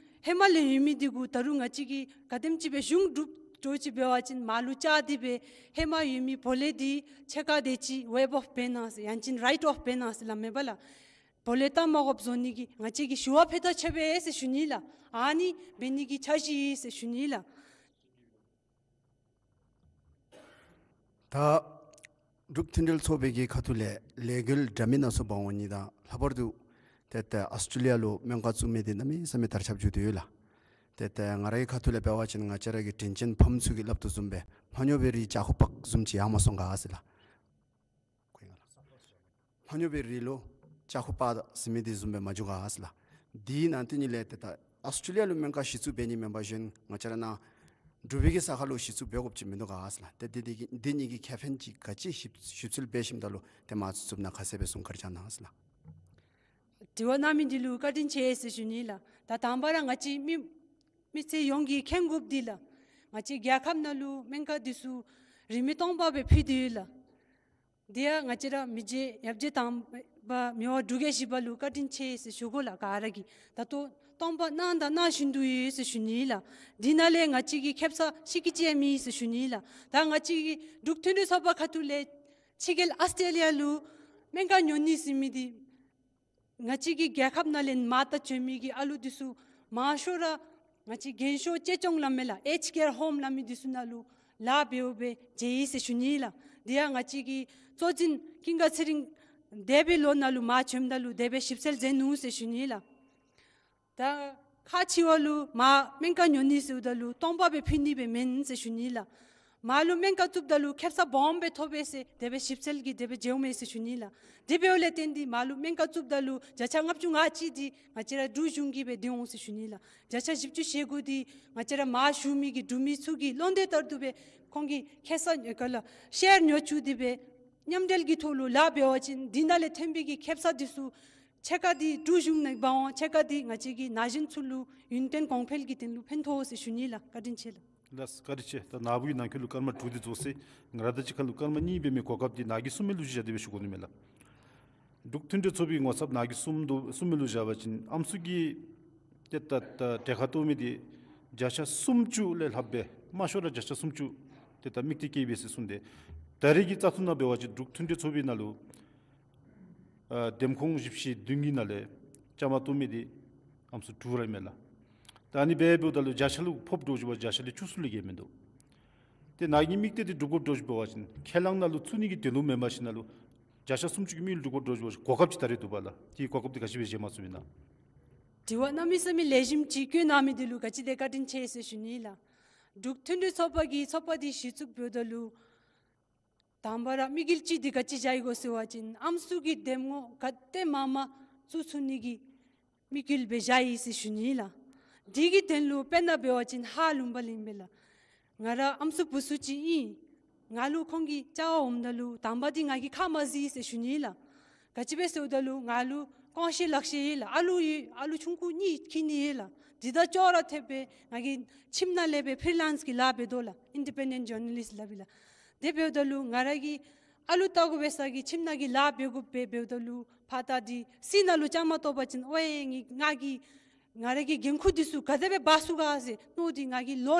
ཧེ་མ་ལས་ཡོད་མི་འདི་གུ་ད་རུང་ང་བཅས་ཀྱིས་ག་དེམ་ཅིག་སྦེ་གཞུང་སྒྲུབ་འགྱོ་ཅི་འབད་བ་ཅིན་མར་ལུ་བཅར་ཏེ་སྦེ་ཧེ་མ་ཡོད་མི་བོ་ལེ་འདི་ཕྱེད་ཀ་དེ་ཅིག་ཝེབ་ཨོཕ་འབད་གནང་ཟེར་ཡང་ཅིན་རའིཊ་ཨོཕ་འབད་གནང་ཟེར་སླབ་མས་པ་ལགས། བོ་ལེ་བཏང་མ་དགོཔ་བཟོ་ནི་གི་ང་བཅས་ཀྱིས་ཞུ་བ་ཕུལ་ད་ཆོག་པས་ཟེར་ཞུ་ནི་ལགས། ཨ་ནི་འབད་ནི་གི་འཆར་གཞི་ཡོད་ཟེར་ཞུ་ནི་ལགས། ད་འབྲུག་མཐུན་སྒྲིལ་ཚོགས་པའི་གི་ཁ་ཐུག་ལས་ལས་འགུལ་འདྲ་མིན་སྣ་ཚོགས་འབག་འོང་ནི་དང་ལྷག་པར་དུ་ཏེ་ད་ཨཱོས་ཊྲེ་ལི་ཡ་ལུ་སྨན་ཁང་བཙུགས་མི་འདི་གནམ་མེད་ས་མེད་དར་ཁྱབ་འགྱོ་དོ་ཡོད་ལགས། ཏེ་ཏེ་ང་རའི་ཁ་ཐུག་ལས་འབད་བ་ཅིན་ང་བཅས་ར་གི་དྲིན་ཅན་ཕམ་ཚུ་གིས་སླབ་དོ་བཟུམ་སྦེ་མ་ཉོ་བའི་རིགས་ཅ་ཁུ་པག་བཟུམ་ཅིག་ཡང་མ་སོང་ག་ཟེར་ལགས། མ་ཉོ་བའི་རིགས་ལུ་ཅ་ཁུ་པག་ཟེར་མི་འདི་བཟུམ་སྦེ་མ་འགྱོ་ག་ཟེར་ལགས། འདི་ནང་དེ་ཉིད་ལས་ཏེ་ད་ཨོསི་ཊྲེ་ལི་ཡ་ལུ་སྨན་ཁང་གཞི་བཙུགས་འབད་ནི་མེན་པར་གཞན་ང་བཅས་ར་ནཱ་འབྲུག་པའི་གི་ས་ཁར་ལུ་གཞི་བཙུགས་འབད་དགོཔ་ཅིག་མིན་འདུག་ག་ཟེར་ལགས། ཏེ་འདི་འདི་གི་འདི་གཉིས་ཀྱི་ཁེ་ཕན་ཅིག་ག་ཅི་ཞིབ་ཞིབ་འཚོལ་འབད་ཞིནམ་ད་ལུ་ཏེ་མ་བཙུགས་ན་ཁ་གསལ་སྦེ་གསུང་བཀའ་དྲིན་བསྐྱང་གནང་ཟེར་ལགས། དྲི་བ་གནང་མི་འདི་ལུ་བཀའ་དྲིན་ཆེ་ཟེར་ཞུ་ནི་ལགས། ད་དང་པ་ར་ང་བཅས་མི་མི་སེར་ཡོངས་ཀྱིས་མཁྱེན་དགོཔ་འདི་ལགས། ང་བཅས་རྒྱལ་ཁབ་ནང་ལུ་སྨན་ཁང་འདི་ཚུ་རིན་མེད་སྟོང་པ་སྦེ་ཕུལ་ཏེ་ཡོད་ལགས། དེ་ཡང་ང་བཅས་ར་མི་རྗེ་ཡབ་རྗེ་དམ་པ་མི་དབང་འབྲུག་རྒྱལ་བཞི་པ་ལུ་བཀའ་དྲིན་ཆེ་ཟེར་ཞུ་དགོ་ལགས། ག་ར་གིས་ད་ལྟོ་སྟོང་པ་གནང་དང་གནང་བཞིན་དུ་ཡོད་ཟེར་ཞུ་ནི་ལགས། འདི་ནང་ལས་ང་བཅས་ཀྱིས་ཁེབ་ས་ཤི་ཀི་ཅིག་ཡང་མེད་ཟེར་ཞུ་ནི་ལགས། ད་ང་བཅས་ཀྱི་འབྲུག་མཐུན་སྒྲིལ་ཚོགས་པ་ཁ་ཐུག་ལས་ཕྱི་རྒྱལ་ཨོསི་ཊྲེ་ལི་ཡ་ལུ་སྨན་ཁང་ཉོ་ནི་ཟེར་མི་འདི་ང་བཅས་ཀྱི་རྒྱལ་ཁབ་ནང་ལས་མར་ད་བྱོན་མི་གི་ཨ་ལུ་འདི་ཚུ་མང་ཤོས་ར་ང་བཅས་རྒན་ཤོས་གཅེས་སྐྱོང་སླབ་མས་ལགས། ཨེཇ་ཀེར་ཧོམ་སླབ་མི་འདི་ཚུ་ནང་ལུ་ལཱ་འབདཝ་སྦེ་མཇལ་ཡི་ཟེར་ཞུ་ནི་ལགས། དེ་ཡང་ང་བཅས་ཀྱི་གཙོ་འཛིན་ཀུན་དགའ་ཚེ་རིང་འདས་པའི་ལོ་ནང་ལུ་མར་བྱོནམ་ད་ལུ་དེ་སྦེ་ཞིབ་འཚོལ་མཛད་ནུག་ཟེར་ཞུ་ནི་ལགས། ད་ཁག་ཆེ་བ་ལུ་མར་སྨན་ཁང་ཉོ་ནི་ཟེརཝ་ད་ལུ་སྟོང་པ་སྦེ་ཕུལ་ནི་སྦེ་མེན་ཟེར་ཞུ་ནི་ལགས། མར་ལུ་སྨན་ཁང་བཙུགསཔ་ད་ལུ་ཁེབ་ས་སྦོམ་སྦེ་ཐོབ་པས་ཟེར་དེ་སྦེ་ཞིབ་འཚོལ་གྱིས་དེ་སྦེ་མཇལཝ་མས་ཟེར་ཞུ་ནི་ལགས། དེ་འབདཝ་ལས་བརྟེན་ཏེ་མར་ལུ་སྨན་ཁང་བཙུགསཔ་ད་ལུ་བརྒྱ་ཆ་ལྔ་བཅུ་ང་གཅིག་འདི་ང་བཅས་ར་འབྲུག་གཞུང་གིས་སྦེ་བཏོན་འོང་ཟེར་ཞུ་ནི་ལགས། བརྒྱ་ཆ་བཞི་བཅུ་ཞེ་དགུ་འདི་ང་བཅས་ར་མར་བཞུགས་མི་གི་འབྲུག་མི་ཚུ་གིས་བློ་འདོད་ལྟར་དུ་སྦེ་ཁོང་གིས་ཁེ་ས་ག་ལ་ཤེར་ཉོ་བཅུག་སྟེ་སྦེ་མཉམ་འབྲེལ་གྱི་ཐོག་ལུ་ལཱ་འབད་བ་ཅིན་འདི་ནང་ལས་ཐོན་པའི་གི་ཁེབ་ས་འདི་ཚུ་ཕྱེད་ཀ་འདི་འབྲུག་གཞུང་ནང་འབག་འོང་། ཕྱེད་ཀ་འདི་ང་བཅས་ཀྱི་ན་གཞོན་ཚུ་ལུ་ཡུན་བརྟན་གོང་འཕེལ་གྱི་དོན་ལུ་ཕན་ཐོགས་ཟེར་ཞུ་ནི་ལགས། བཀའ་དྲིན་ཆེ་ལགས། ལགས་བཀའ་དྲིན་ཆེ། ད་ནཱ་བུ་གི་ནང་འཁོད་ལུ་སྐར་མ་དྲུག་འདི་རྫོགས་ཅི། ང་ར་ད་ཅི་ཁ་ལུ་སྐར་མ་གཉིས་འབད་མི་གོ་སྐབས་འདི་ནཱ་གིས་གསུང་མི་ལུ་བཞག་སྟེ་སྦེ་ཞུ་དགོ་ནི་མས་ལགས། འབྲུག་མཐུན་སྒྲིལ་ཚོགས་པའི་ངོ་ཚབ་ནཱ་གིས་གསུང་དོ་གསུང་མི་ལུ་བཞག་པ་ཅིན་ཨམ་སྲུ་གི་ཏེ་ད་ད་གྲལ་ཁར་གཏོགས་མི་འདི་བརྒྱ་ཆ་སུམ་ཅུ་ལས་ལྷགཔ་སྦེ་དམའ་ཤོས་ར་བརྒྱ་ཆ་སུམ་ཅུ་ཏེ་ད་དམིགས་གཏད་བསྐྱེད་པས་ཟེར་གསུངས་ཏེ། ད་རེས་ཀྱི་བཙག་འཐུ་ནང་འབད་བ་ཅིན་འབྲུག་མཐུན་སྒྲིལ་ཚོགས་པའི་ནང་ལུ་ཨ་འདེམས་ཁོངས་བཞི་བཅུ་ཞེ་བདུན་གྱི་ནང་ལས་བཅའ་མར་གཏོགས་མི་འདི་ཨམ་སྲུ་དྲུག་ར་ཨིན་མས་ལགས། ད་ཨ་ནི་སྦེ་འབདཝ་ད་ལུ་བརྒྱ་ཆ་ལུ་ཕོགཔ་འདྲཝ་ཅིག་འབད་བ་བརྒྱ་ཆ་ལས་བཅུ་གསུམ་ལས་བརྒལ་མིན་འདུག། ཏེ་ནཱ་གི་དམིགས་གཏད་འདི་འགྲུབ་དགོཔ་འདྲཝ་ཅིག་འབད་བ་ཅིན་ཁས་བླངས་ནང་ལུ་བཙུགས་ནི་གི་དོན་ལུ་མེན་པར་ཞིནམ་ལས་བརྒྱ་ཆ་སུམ་ཅུ་གི་དམིགས་ཡུལ་འགྲུབ་དགོཔ་འདྲཝ་ཅིག་འབད་བ་ཅིན་གོ་སྐབས་ཅིག་ད་རེས་འདུག་པ་ལགས། དེ་གོ་སྐབས་འདི་ག་ཅི་སྦེ་བཞེས་མ་ཚུགས་པས་ན། དྲི་བ་གནམ་མེད་ས་མེད་ལེགས་ཤོམ་ཅིག་བཀོད་གནང་མི་འདི་ལུ་ག་ཅི་དེ་བཀའ་དྲིན་ཆེ་ཟེར་ཞུ་ནི་ལགས། འབྲུག་མཐུན་སྒྲིལ་ཚོགས་པ་གིས་ཚོགས་པ་འདི་གཞི་བཙུགས་འབདཝ་ད་ལུ་དང་པ་ར་དམིགས་ཡུལ་ཅིག་འདི་ག་ཅི་བཞག་ཡི་གོ་ཟེར་བ་ཅིན་ཨམ་སྲུ་གི་འདེམས་ངོ་ག་དེ་མང་མང་བཙུགས་ཚུགས་ནི་གི་དམིགས་ཡུལ་སྦེ་བཞག་ཡི་ཟེར་ཞུ་ནི་ལགས། འདི་གི་དོན་ལུ་དཔེར་ན་འབད་བ་ཅིན་ཧཱ་ལུང་པ་ལིང་པས་ལགས། ང་ར་ཨམ་སྲུ་བུ་ཚུ་ཅིག་ཨིན། ང་ལུ་ཁོང་གིས་བཅར་བར་འོངམ་ད་ལུ་དང་པ་འདི་ང་གིས་ཁ་མ་བཟེད་ཟེར་ཞུ་ནི་ལགས། ག་ཅི་སྦེ་ཟེརཝ་ད་ལུ་ང་ལུ་རྐང་བཞེས་ལག་བཞེས་ཡོད་ལགས། ཨ་ལུ་ཡོད། ཨ་ལུ་ཆུང་ཀུ་གཉིས་ཁྱིམ་ནང་ཡོད་ལགས། འདི་དང་ཅོག་ར་འཐདཔ་སྦེ་ང་གིས་ཁྱིམ་ནང་ལས་སྦེ་ཕི་རི་ལེནསི་གི་ལཱ་འབད་དོ་ལགས། ཨིན་ཌི་པེན་ཌེནཊ་ཇར་ན་ལིསཊ་སླབ་ཨིན་ལགས། དེ་འབདཝ་ད་ལུ་ང་ར་གིས་ཨ་ལུ་བལྟ་དགོ་པའི་ས་གི་ཁྱིམ་ནང་གི་ལཱ་འབད་དགོཔ་སྦེ་འབདཝ་ད་ལུ་ཕར་ད་འདི་སྲིད་ནང་ལུ་བཅའ་མར་གཏོགས་པ་ཅིན་ཝའེ་ང་གིས་ང་ར་གི་འགན་ཁུར་འདི་ཚུ་ག་དེ་སྦེ་འབག་ཚུགས་ག་ཟེར་མནོ་སྟེ་ང་གིས་ལོ་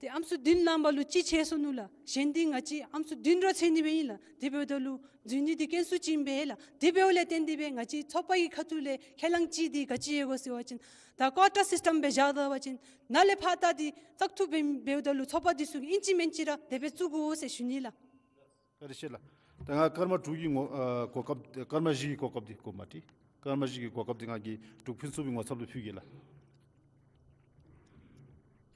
ཏེ་ཨམ་སྲུ་བདུན་ལངམ་ལུ་གཅིག་ཆད་སོ་ནུག་ལགས། གཞན་འདི་ང་བཅས་ཨམ་སྲུ་བདུན་ར་ཚུད་ནི་སྦེ་ཨིན་ལགས། དེ་འབདཝ་ད་ལུ་འཛུལ་ནི་འདི་དཀོན་སུ་ཅིག་ཨིན་པས་ལགས། དེ་འབདཝ་ལས་བརྟེན་ཏེ་སྦེ་ང་བཅས་ཚོགས་པ་གི་ཁ་ཐུག་ལས་ཁས་བླངས་ཅིག་འདི་ག་ཅི་ཡོད་གོ་ཟེར་བ་ཅིན་ད་ཀོ་ཊ་སིསི་ཊམ་སྦེ་བཞག་ད་པ་ཅིན་ནཱ་ལས་ཕར་ད་འདི་བཙག་འཐུ་འབད་འབདཝ་ད་ལུ་ཚོགས་པ་འདི་ཚུ་གིས་ཨིན་ཅི་མིན་ཅི་ར་དེ་སྦེ་བཙུགས་དགོ་ཟེར་ཞུ་ནི་ལགས། བཀའ་དྲིན་ཆེ་ལགས། ད་ང་སྐར་མ་དྲུག་གི་ངོ་ཨ་གོ་སྐབས་སྐར་མ་བཞི་གི་གོ་སྐབས་འདི་གོ་མ་ཏེ་སྐར་མ་བཞི་གི་གོ་སྐབས་འདི་ང་གིས་འབྲུག་ཕུན་སུམ་ཚོགས་པའི་ངོ་ཚབ་ལུ་ཕུལ་གེ་ལགས།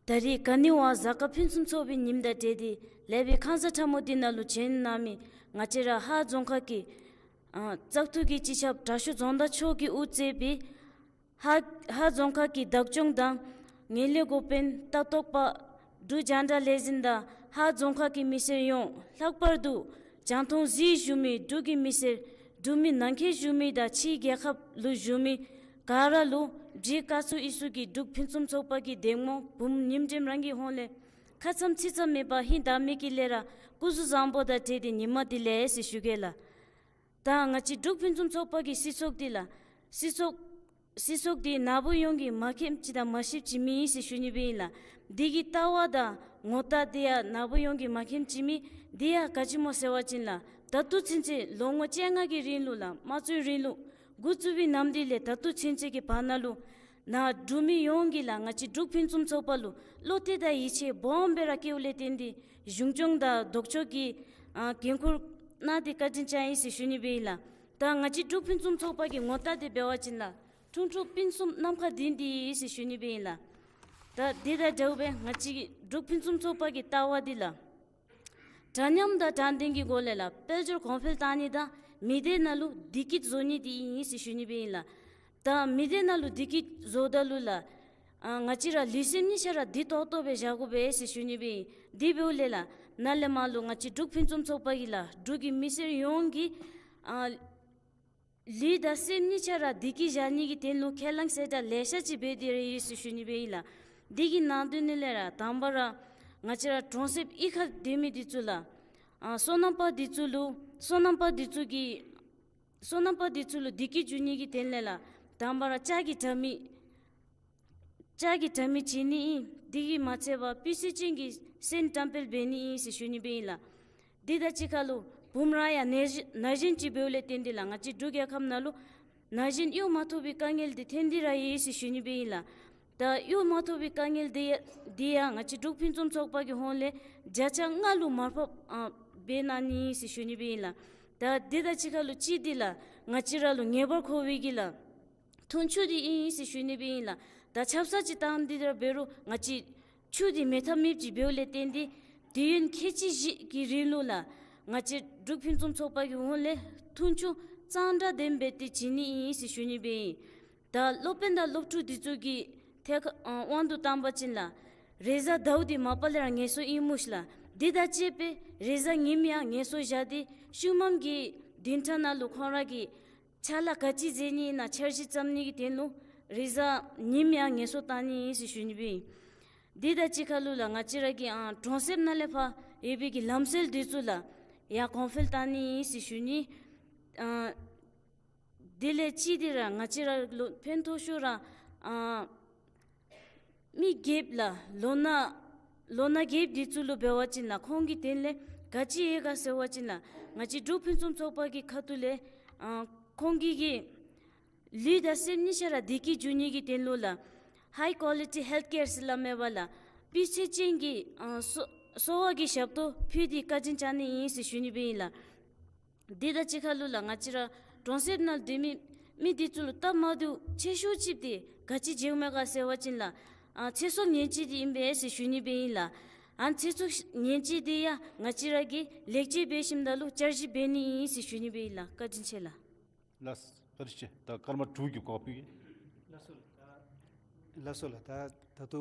ད་རེས་ག་ནི་བ་གཟའ་སྐར་ཕུན་སུམ་ཚོགས་པའི་ཉིནམ་དང་འབྲེལ་ཏེ་ལེགས་པའི་ཁང་གསར་ཁྲ་མོ་འདི་ནང་ལུ་བྱོན་གནང་མི་ང་བཅས་ར་ཧཱ་རྫོང་ཁག་གི་ཨ་བཙག་འཐུ་གི་སྤྱི་ཁྱབ་དྲག་ཤོས་རྫོང་བདག་མཆོག་གིས་དབུ་གཙོས་པའི་ཧཱ་ཧཱ་རྫོང་ཁག་གི་བདག་སྐྱོང་དང་ངན་ལྷད་འགོ་དཔོན་ལྟ་རྟོག་པ་འབྲུག་རྒྱང་བསྒྲགས་ལས་འཛིན་དང་ཧཱ་རྫོང་ཁག་གི་མི་སེར་ཡོངས་ལྷག་པར་དུ་རྒྱང་མཐོང་གཟིགས་བཞུགས་མི་འབྲུག་གི་མི་སེར་འབྲུག་མི་ནང་འཁོད་བཞུགས་མི་དང་ཕྱིའི་རྒྱལ་ཁབ་ལུ་བཞུགས་མི་ག་ར་ལུ་འབྲུག་བཀའ་ཟུར་ཨིན་སུ་གི་འབྲུག་ཕུན་སུམ་ཚོགས་པ་གི་འདེམས་ངོ་འབུམ་ཉིམ་དྲེམ་རང་གི་ཧོངས་ལས་ཁ་ཙམ་ཚིག་ཙམ་མེད་པར་ཧིང་དྭངས་མའི་དཀྱིལ་ལས་ར་སྐུ་གཟུགས་བཟང་པོ་དང་འབྲེལ་ཏེ་ཉི་མ་འདི་ལེགས་ཟེར་ཞུ་གེ་ལགས། ད་ང་བཅས་འབྲུག་ཕུན་སུམ་ཚོགས་པ་གི་སྲིད་ཚོགས་འདི་ལགས། སྲིད་ཚོགས་སྲིད་ཚོགས་འདི་ནཱ་བུ་ཡོངས་ཀྱིས་མ་མཁྱེནམ་ཅིག་དང་མ་ཤེསཔ་ཅིག་མེད་ཟེར་ཞུ་ནི་སྦེ་ཨིན་ལགས། འདི་གི་ལྟ་བ་དང་ངོ་རྟགས་འདི་ཡང་ནཱ་བུ་ཡོངས་ཀྱིས་མ་མཁྱེནམ་ཅིག་མེད། འདི་ཡང་ག་ཅི་སྨོ་ཟེར་བ་ཅིན་ལགས། ད་ལྟོ་ཚུན་ཚོད་ལོ་ངོ་བཅོ་ལྔ་གི་རིང་ལུ་ལགས་དམངས་གཙོའི་རིང་ལུགས་འགོ་བཙུགས་པའི་ནམ་དུས་ལས་ད་ལྟོ་ཚུན་ཚོད་ཀྱི་བར་ན་ལུ་ནཱ་འབྲུག་མི་ཡོངས་ཀྱིས་ལགས་ང་བཅས་འབྲུག་ཕུན་སུམ་ཚོགས་པ་ལུ་བློ་གཏད་དང་ཡིད་ཆེས་སྦོམ་སྦེ་ར་བསྐྱེདཔ་ལས་བརྟེན་ཏེ་གཞུང་སྐྱོང་དང་ལྡོག་ཕྱོགས་ཀྱི་ཨ་འགན་ཁུར་གནང་སྟེ་བཀའ་དྲིན་བསྐྱངས་ཡི་ཟེར་ཞུ་ནི་སྦེ་ཨིན་ལགས། ད་ང་བཅས་འབྲུག་ཕུན་སུམ་ཚོགས་པ་གི་ངོ་རྟགས་འདི་འབད་བ་ཅིན་ལགས་འཁྲུངས་འཁྲུངས་སྤུན་གསུམ་ནམ་མཁའ་ལྡིང་སྟེ་ཡོད་ཟེར་ཞུ་ནི་སྦེ་ཨིན་ལགས། ད་དེ་དང་འདྲཝ་སྦེ་ང་བཅས་འབྲུག་ཕུན་སུམ་ཚོགས་པ་གི་ལྟ་བ་འདི་ལགས་དྲང་སྙོམས་དང་དྲང་བདེན་གྱི་སྒོ་ལས་ལགས་དཔལ་འབྱོར་གོང་འཕེལ་བཏང་ནི་དང་མི་སྡེ་ནང་ལུ་བདེ་སྐྱིད་བཟོ་ནི་འདི་ཨིན་ཟེར་ཞུ་ནི་སྦེ་ཨིན་ལགས། ད་མི་སྡེ་ནང་ལུ་བདེ་སྐྱིད་བཟོཝ་ད་ལུ་ལགས་ཨ་ང་བཅས་ར་ལུས་སེམས་གཉིས་ཆ་ར་བདེ་ཏོག་ཏོ་སྦེ་བཞག་དགོ་པས་ཟེར་ཞུ་ནི་སྦེ་ཨིན། དེ་འབདཝ་ལས་ལགས་ནཱ་ལས་མར་ལུ་ང་བཅས་འབྲུག་ཕུན་སུམ་ཚོགས་པ་གིས་ལགས་འབྲུག་གི་མི་སེར་ཡོངས་ཀྱི་ཨ་ལུས་དང་སེམས་གཉིས་ཆ་ར་བདེ་སྐྱིད་བཞག་ནི་གི་དོན་ལུ་ཁས་བླངས་གསལ་བསྒྲགས་ལེ་ཤ་ཅིག་འབད་དེ་ར་ཡོད་ཟེར་ཞུ་ནི་སྦེ་ཨིན་ལགས། དེ་གི་ནང་དོན་ནང་ལས་ར་དང་པ་ར་ང་བཅས་ར་གྲོང་གསེབ་གཡུས་ཁར་སྡོད་མི་འདི་ཚུ་ལགས་ཨ་སོ་ནམ་པ་འདི་ཚུ་ལུ་སོ་ནམ་པ་འདི་ཚུ་གི་སོ་ནམ་པ་འདི་ཚུ་ལུ་བདེ་སྐྱིད་བྱུང་ནི་གི་དོན་ལས་ལགས་དང་པ་ར་ལྕགས་ཀྱི་དྲ་མིག་ལྕགས་ཀྱི་དྲ་མིག་བྱིན་ནི་ཨིན། དེ་གིས་མ་ཚད་པར་སྤུས་ཚད་ཅན་གྱི་སོན་བཀྲམ་སྤེལ་འབད་ནི་ཨིན་ཟེར་ཞུ་ནི་སྦེ་ཨིན་ལགས། དེ་དང་གཅིག་ཁར་ལུ་བུམོ་ར་ཡང་ན་གཞོན་ན་གཞོན་ཅིག་འབདཝ་ལས་བརྟེན་ཏེ་ལགས་ང་བཅས་འབྲུག་རྒྱལ་ཁབ་ནང་ལུ་ན་གཞོན་གཡོག་མ་ཐོབ་པའི་དཀའ་ངལ་འདི་ཐོན་ཏེ་ར་ཡོད་ཟེར་ཞུ་ནི་སྦེ་ཨིན་ལགས། ད་གཡོག་མ་ཐོབ་པའི་དཀའ་ངལ་འདི་འདི་ཡང་ང་བཅས་འབྲུག་ཕུན་སུམ་ཚོགས་པ་གི་ཧོངས་ལས་བརྒྱ་ཆ་ལྔ་ལུ་མར་ཕབ་ཨ་འབད་གནང་ནི་ཨིན་ཟེར་ཞུ་ནི་སྦེ་ཨིན་ལགས། ད་དེ་དང་གཅིག་ཁར་ལུ་གཅིག་འདི་ལགས་ང་བཅས་ར་ལུ་ངེས་པར་མཁོ་བའི་གི་ལགས་འཐུང་ཆུ་འདི་ཨིན་ཟེར་ཞུ་ནི་སྦེ་ཨིན་ལགས། ད་ཆབ་གསང་ཅིག་བཏང་སྟེ་ར་འབད་རུང་ང་བཅས་ཆུ་འདི་མེད་ཐབས་མེདཔ་ཅིག་འབདཝ་ལས་བརྟེན་ཏེ་དུས་ཡུན་ཁལ་གཅིག་བཞི་གི་རིང་ལུ་ལགས་ང་བཅས་འབྲུག་ཕུན་སུམ་ཚོགས་པ་གི་ཧོངས་ལས་འཐུང་ཆུ་གཙང་སྦྲ་ལྡནམ་སྦེ་ཏེ་བྱིན་ནི་ཨིན་ཟེར་ཞུ་ནི་སྦེ་ཨིན། ད་སློབ་དཔོན་དང་སློབ་ཕྲུག་འདི་ཚུ་གི་ཐད་ཁར་ཨ་དབང་དུ་བཏང་པ་ཅིན་ལགས་རེས་གཟའ་ཟླཝ་འདི་མ་པ་ལས་ར་ངལ་གསོ་ཨིན་སྨོ་ཤིག་ལགས། དེ་དང་བཅས་པའི་རེས་གཟའ་ཉིམ་ཡང་ངལ་གསོ་བཞག་སྟེ་ཤུལ་མམ་གྱི་བདུན་ཕྲག་ནང་ལུ་ཁོང་ར་གིས་ཕྱག་ལཱ་ག་ཅི་མཛད་ནི་ཨིན་ན་འཆར་གཞི་བརྩམ་ནི་གི་དོན་ལུ་རེས་གཟའ་ཉིམ་ཡང་ངལ་གསོ་བཏང་ནི་ཨིན་ཟེར་ཞུ་ནི་སྦེ་ཨིན། དེ་དང་གཅིག་ཁར་ལུ་ལགས་ང་བཅས་ར་གི་ཨ་གྲོང་གསེབ་ནང་ལས་ཕར་ཡོད་པའི་གི་ལམ་སྲོལ་འདི་ཚུ་ལགས་ཡང་གོང་འཕེལ་བཏང་ནི་ཨིན་ཟེར་ཞུ་ནི། ཨ་དེ་ལས་གཅིག་འདི་ར་ང་བཅས་ར་ལུ་ཕན་ཐོགས་ཤོས་ར་ཨ་མི་རྒསཔ་ལགས་ལོ་ན་ལོ་ན་རྒསཔ་འདི་ཚུ་ལུ་འབད་བ་ཅིན་ལགས་ཁོང་གི་དོན་ལས་ག་ཅི་ཡོད་ག་ཟེར་བ་ཅིན་ལགས་ང་བཅས་འབྲུག་ཕུན་སུམ་ཚོགས་པ་གི་ཁ་ཐུག་ལས་ཨ་ཁོང་གི་གི་ལུས་དང་སེམས་གཉིས་ཆ་ར་བདེ་སྐྱིད་འབྱུང་ནི་གི་དོན་ལུ་ལགས་ཧའི་ཀོ་ལི་ཊི་ཧེལཐ་ཀེར་ཟེར་སླབ་མས་པ་ལགས་སྤུས་ཚད་ཅན་གྱི་ཨ་གསོ་གསོ་བ་གི་ཞབས་ཏོག་ཕུལ་ཏེ་བཀའ་དྲིན་བསྐྱངས་ནི་ཨིན་ཟེར་ཞུ་ནི་སྦེ་ཨིན་ལགས། དེ་དང་གཅིག་ཁར་ལུ་ལགས་ང་བཅས་ར་གྲོང་གསེབ་ནང་སྡོད་མི་མི་འདི་ཚུ་ལུ་སྟབས་མ་བདེཝ་ཆེ་ཤོས་ཅིག་འདི་ག་ཅི་འབྱུངམ་མས་ག་ཟེར་བ་ཅིན་ལགས་ཨ་ཚེ་སྲོག་ཉེན་བཅོལ་འདི་ཨིན་པས་ཟེར་ཞུ་ནི་སྦེ་ཨིན་ལགས། ཨ་ཚེ་སྲོག་ཉེན་བཅོལ་འདི་ཡང་ང་བཅས་ར་གིས་ལེགས་བཅོས་འབད་ཞིནམ་ད་ལུ་བསྐྱར་ཞིབ་འབད་ནི་ཨིན་ཟེར་ཞུ་ནི་སྦེ་ཨིན་ལགས། བཀའ་དྲིན་ཆེ་ལགས། ལགས་བཀའ་དྲིན་ཆེ། ད་སྐར་མ་དྲུག་གི་གོ་སྐབས་ཕུལ་གེ། ལགས་སོ་ལགས། ད་ལགས་སོ་ལགས། ད་ད་ལྟོ་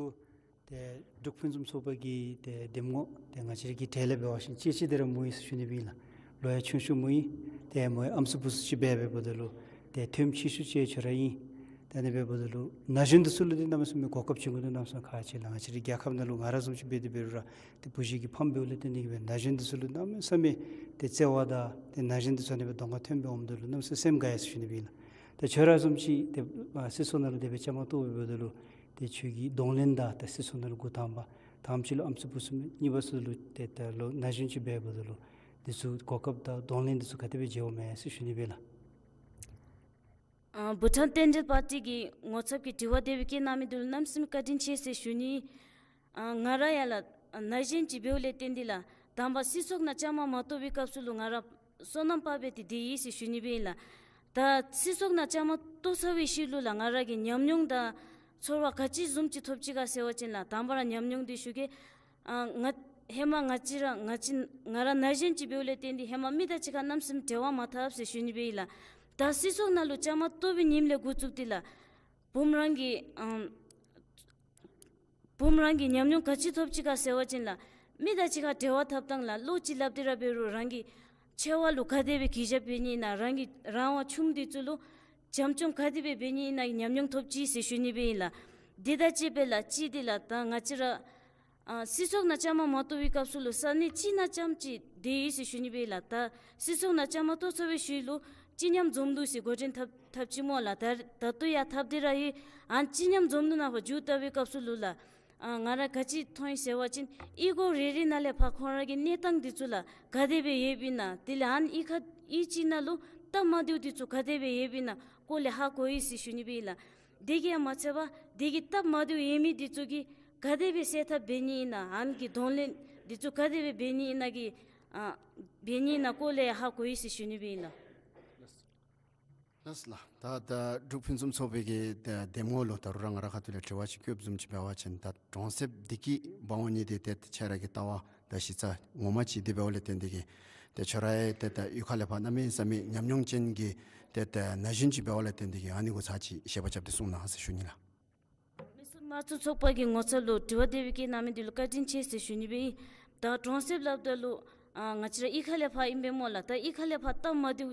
ཏེ་འབྲུག་ཕུན་སུམ་ཚོགས་པ་གི་ཏེ་འདེམས་ངོ་ཏེ་ང་བཅས་ར་གི་གྲལ་ལས་འབད་བ་ཅིན་ཅེ་ཅེ་འདི་ར་མོ་ཨིན་ཟེར་ཞུ་ནི་སྦེ་ཨིན་ལགས། ལོ་ཡང་ཆུང་ཤོས་མོ་ཨིན། ཏེ་མོ་ཡང་ཨམ་སྲུ་བུ་སྲུ་ཅིག་འབད་འབདཝ་ད་ལུ་ཏེ་ཐོནམ་ཆེ་ཤོས་ཅིག་ཁྱོད་ར་ཨིན། ཏེ་ཨ་ནི་འབདཝ་ད་ལུ་ན་གཞོན་འདི་ཚུ་ལུ་ཏེ་གནམ་མེད་ས་མེད་གོ་སྐབས་བྱིན་དགོ་འདུག། གནམ་མེད་ས་མེད་ཁག་ཆེ་ལགས། ང་བཅས་ར་རྒྱལ་ཁབ་ནང་ལུ་ང་ར་བཟུམ་ཅིག་འབད་དེ་འབད་རུང་ར་ཏེ་བུ་གཞི་གི་ཕམ་འབདཝ་ལས་བརྟེན་ཏེ་གིས་སྦེ་ན་གཞོན་འདི་ཚུ་ལུ་གནམ་མེད་ས་མེད་ཏེ་བརྩེ་བ་དང་ཏེ་ན་གཞོན་འདི་ཚུ་ཨ་ནི་སྦེ་གདོང་ཁར་ཐོན་སྦེ་འོངམ་ད་ལུ་གནམ་མེད་ས་མེད་སེམས་དགའ་ཡི་ཟེར་ཞུ་ནི་སྦེ་ཨིན་ལགས། ཏེ་ཁྱོད་ར་བཟུམ་ཅིག་ཏེ་ཨ་སྲིད་ཚོགས་ནང་ལུ་དེ་སྦེ་བཅའ་མར་གཏོགས་འབདཝ་ད་ལུ་ཏེ་ཁྱོད་ཀྱི་གདོང་ལེན་དང་ཏེ་སྲིད་ཚོགས་ནང་ལུ་འགོ་དང་པ་དང་པ་ཅིག་ལུ་ཨམ་སྲུ་བུ་སྲུ་མས། གཉིས་པ་ཚུ་ལུ་ཏེ་ད་ལོ་ན་གཞོན་ཅིག་འབད་འབདཝ་ད་ལུ་འདི་ཚུ་གོ་སྐབས་དང་གདོང་ལེན་འདི་ཚུ་ག་དེ་སྦེ་མཇལཝ་མས་ཟེར་ཞུ་ནི་སྦེ་ཨིན་ལགས། ཨ་བྷུ་ཊཱན་མཐུན་སྒྲིལ་པར་ཊི་གི་ངོ་ཚབ་ཀྱིས་དྲི་བ་དེ་སྦེ་བཀོད་གནང་མི་འདི་ལུ་གནམ་མེད་ས་མེད་བཀའ་དྲིན་ཆེ་ཟེར་ཞུ་ནི། ཨ་ང་ར་ཡང་ལགས་ན་གཞོན་ཅིག་འབདཝ་ལས་བརྟེན་ཏེ་ལགས་དང་པ་སྲིད་ཚོགས་ནང་བཅའ་མར་མ་གཏོགས་པའི་སྐབས་སུ་ལུ་ང་ར་སོ་ནམ་པ་སྦེ་ཏེ་སྡོད་ཡི་ཟེར་ཞུ་ནི་སྦེ་ཨིན་ལགས། ད་སྲིད་ཚོགས་ནང་བཅའ་མར་གཏོགས་ཚར་བའི་ཤུལ་ལུ་ལགས་ང་ར་གིས་ཉམས་མྱོང་དང་ཚོར་བ་ག་ཅི་བཟུམ་ཅིག་ཐོབ་ཅི་ག་ཟེར་བ་ཅིན་ལགས་དང་པ་ར་ཉམས་མྱོང་འདི་ཞུ་གེ། ཨ་ང་ཧེ་མ་ང་བཅས་ར་ང་བཅས་ང་ར་ན་གཞོན་ཅིག་འབདཝ་ལས་བརྟེན་ཏེ་ཧེ་མ་མི་དང་གཅིག་ཁར་གནམ་མེད་ས་མེད་འབྲེལ་བ་མ་འཐབ་ཟེར་ཞུ་ནི་སྦེ་ཨིན་ལགས། ད་སྲིད་ཚོགས་ནང་ལུ་བཅའ་མར་གཏོགས་པའི་ཉིནམ་ལས་འགོ་བཙུགས་ཏེ་ལགས་བུམོ་རང་གི་ཨམ་བུམོ་རང་གིས་ཉམས་མྱོང་ག་ཅི་ཐོབ་ཅི་ག་ཟེར་བ་ཅིན་ལགས་མི་དང་གཅིག་ཁར་འབྲེལ་བ་འཐབ་ཐངས་ལགས་བློ་ཅིག་སླབ་སྟེ་ར་འབད་རུང་རང་གི་ཆེ་བ་ལུ་ག་དེ་སྦེ་གུས་ཞབས་འབད་ནི་ཨིན་ན་རང་གི་རང་དབང་ཆུངམ་འདི་ཚུ་ལུ་བྱམས་སྐྱོང་ག་དེ་སྦེ་འབད་ནི་ཨིན་ན་ཉམས་མྱོང་ཐོབ་ཅི་ཟེར་ཞུ་ནི་སྦེ་ཨིན་ལགས། དེ་དང་བཅས་པའི་ལགས་གཅིག་འདི་ལགས་ད་ང་བཅས་ར་ཨ་སྲིད་ཚོགས་ནང་བཅའ་མར་མ་གཏོགས་པའི་སྐབས་སུ་ལུ་ས་གནས་གཅིག་ནང་རྐྱངམ་ཅིག་སྡོད་ཡི་ཟེར་ཞུ་ནི་སྦེ་ཨིན་ལགས། ད་སྲིད་ཚོགས་ནང་བཅའ་མར་གཏོགས་ཚར་བའི་ཤུལ་ལུ་སྤྱི་མཉམ་འཛོམས་འདུ་ཟེར་འགོ་འདྲེན་འཐབ་འཐབ་ཅི་སྨོ་ལགས། ད་ད་ལྟོ་ཡང་འཐབ་སྟེ་ར་ཡོད། ཨ་སྤྱི་མཉམ་འཛོམས་འདུ་ནང་ཕར་འགྱོ་བལྟ་བའི་སྐབས་སུ་ལུ་ལགས་ ཨ་ང་ར་ག་ཅི་མཐོང་ཡི་ཟེར་བ་ཅིན་གཡུས་སྒོ་རེ་རེ་ནང་ལས་ཕར་ཁོང་ར་གི་གནས་སྟངས་འདི་ཚུ་ལགས་ག་དེ་སྦེ་ཡོདཔ་ཨིན་ན། དེ་ལས་ཨ་ནི་གཡུས་ཁ་གཡུས་ཅིག་ནང་ལུ་སྟབས་མ་བདེཝ་འདི་ཚུ་ག་དེ་སྦེ་ཡོདཔ་ཨིན་ན་སྐོར་ལས་ཧ་གོ་ཡི་ཟེར་ཞུ་ནི་སྦེ་ཨིན་ལགས། དེ་གིས་ཡང་མ་ཚད་པར་དེ་གི་སྟབས་མ་བདེཝ་ཡོད་མི་འདི་ཚུ་གི་ག་དེ་སྦེ་སེལ་ཐབས་འབད་ནི་ཨིན་ན། ཨ་ནི་གི་གདོང་ལེན་འདི་ཚུ་ག་དེ་སྦེ་འབད་ནི་ཨིན་ན་གི་ཨ་འབད་ནི་ཨིན་ན་སྐོར་ལས་ཧ་གོ་ཡི་ཟེར་ཞུ་ནི་སྦེ་ཨིན་ལགས། ལགས་ལགས། ད་ད་འབྲུག་ཕུན་སུམ་ཚོགས་པའི་གི་ད་འདེམས་ངོ་ལུ་ད་རུང་ར་ང་རའི་ཁ་ཐུག་ལས་དྲི་བ་ཅིག་བཀོདཔ་བཟུམ་ཅིག་འབད་བ་ཅིན་ད་གྲོང་གསེབ་བདེ་སྐྱིད་འབག་འོང་ནི་འདི་ཏེ་ཁྱོད་ར་གི་ལྟ་བ་དང་གཞི་རྩ་ངོ་མ་ཅིག་འདི་འབདཝ་ལས་བརྟེན་ཏེ་གིས་ཏེ་ཁྱོད་ར་ཡང་ཏེ་ད་གཡུས་ཁ་ལས་ཕར་གནམ་མེད་ས་མེད་ཉམས་མྱོང་ཅན་གྱི་ཏེ་ད་ན་གཞོན་ཅིག་འབདཝ་ལས་བརྟེན་ཏེ་གིས་ཨ་ནི་གུ་ཚར་ཅིག་བཤད་པ་རྐྱབ་སྟེ་གསུང་གནང་ཟེར་ཞུ་ནི་ལགས། མི་སེར་དམངས་གཙོ་ཚོགས་པ་གི་ངོ་ཚབ་ལུ་དྲི་བ་དེ་སྦེ་བཀོད་གནང་མི་འདི་ལུ་བཀའ་དྲིན་ཆེ་ཟེར་ཞུ་ནི་སྦེ་ཨིན། ད་གྲོང་གསེབ་སླབ་ད་ལུ་ཨ་ང་བཅས་ར་གཡུས་ཁ་ལས་ཕར་ཨིན་པས་སྨོ་ལགས། ད་གཡུས་ཁ་ལས་ཕར་སྟབས་མ་བདེཝ་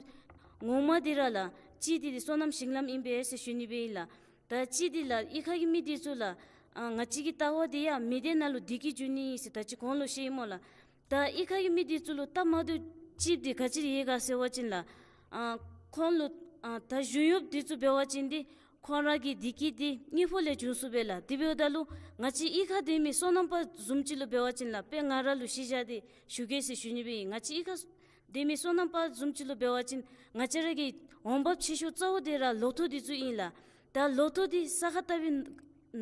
ངོ་མ་འདི་ར་ལགས་གཅིག་འདི་འདི་སོ་ནམ་ཞིང་ལམ་ཨིན་པས་ཟེར་ཞུ་ནི་སྦེ་ཨིན་ལགས། ད་གཅིག་འདི་ལགས་གཡུས་ཁ་གི་མི་འདི་ཚུ་ལགས་ཨ་ང་བཅས་ཀྱི་ལྟ་བ་འདི་ཡང་མི་སྡེ་ནང་ལུ་བདེ་སྐྱིད་འབྱུང་ནི་ཨིན་ཟེར་ད་ཅི་གོང་ལུ་བཤད་ཡི་སྨོ་ལགས། ད་གཡུས་ཁ་གི་མི་འདི་ཚུ་ལུ་སྟབས་མ་བདེཝ་ཅིག་འདི་ག་ཅི་ར་ཡོད་ག་ཟེར་བ་ཅིན་ལགས་ཨ་ཁོང་ལུ་ཨ་ད་གཞུང་གཡོགཔ་འདི་ཚུ་འབད་བ་ཅིན་འདི་ཁོང་ར་གི་བདེ་སྐྱིད་འདི་དངུལ་ཕོགས་ལས་བྱུང་སོང་པས་ལགས། དེ་འབདཝ་ད་ལུ་ང་བཅས་གཡུས་ཁ་སྡོད་མི་སོ་ནམ་པ་བཟུམ་ཅིག་ལུ་འབད་བ་ཅིན་ལགས་དཔེ་ང་ར་ལུ་གཞི་བཞག་སྟེ་ཞུ་གེ་ཟེར་ཞུ་ནི་སྦེ་ཨིན། ང་བཅས་གཡུས་ཁ་སྡོད་མི་སོ་ནམ་པ་བཟུམ་ཅིག་ལུ་འབད་བ་ཅིན་ང་བཅས་ར་གི་འོང་འབབ་ཆེ་ཤོས་གཙོ་བོ་འདི་ར་ལོ་ཐོག་འདི་ཚུ་ཨིན་ལགས། ད་ལོ་ཐོག་འདི་ས་ཁ་བཏབ་པའི་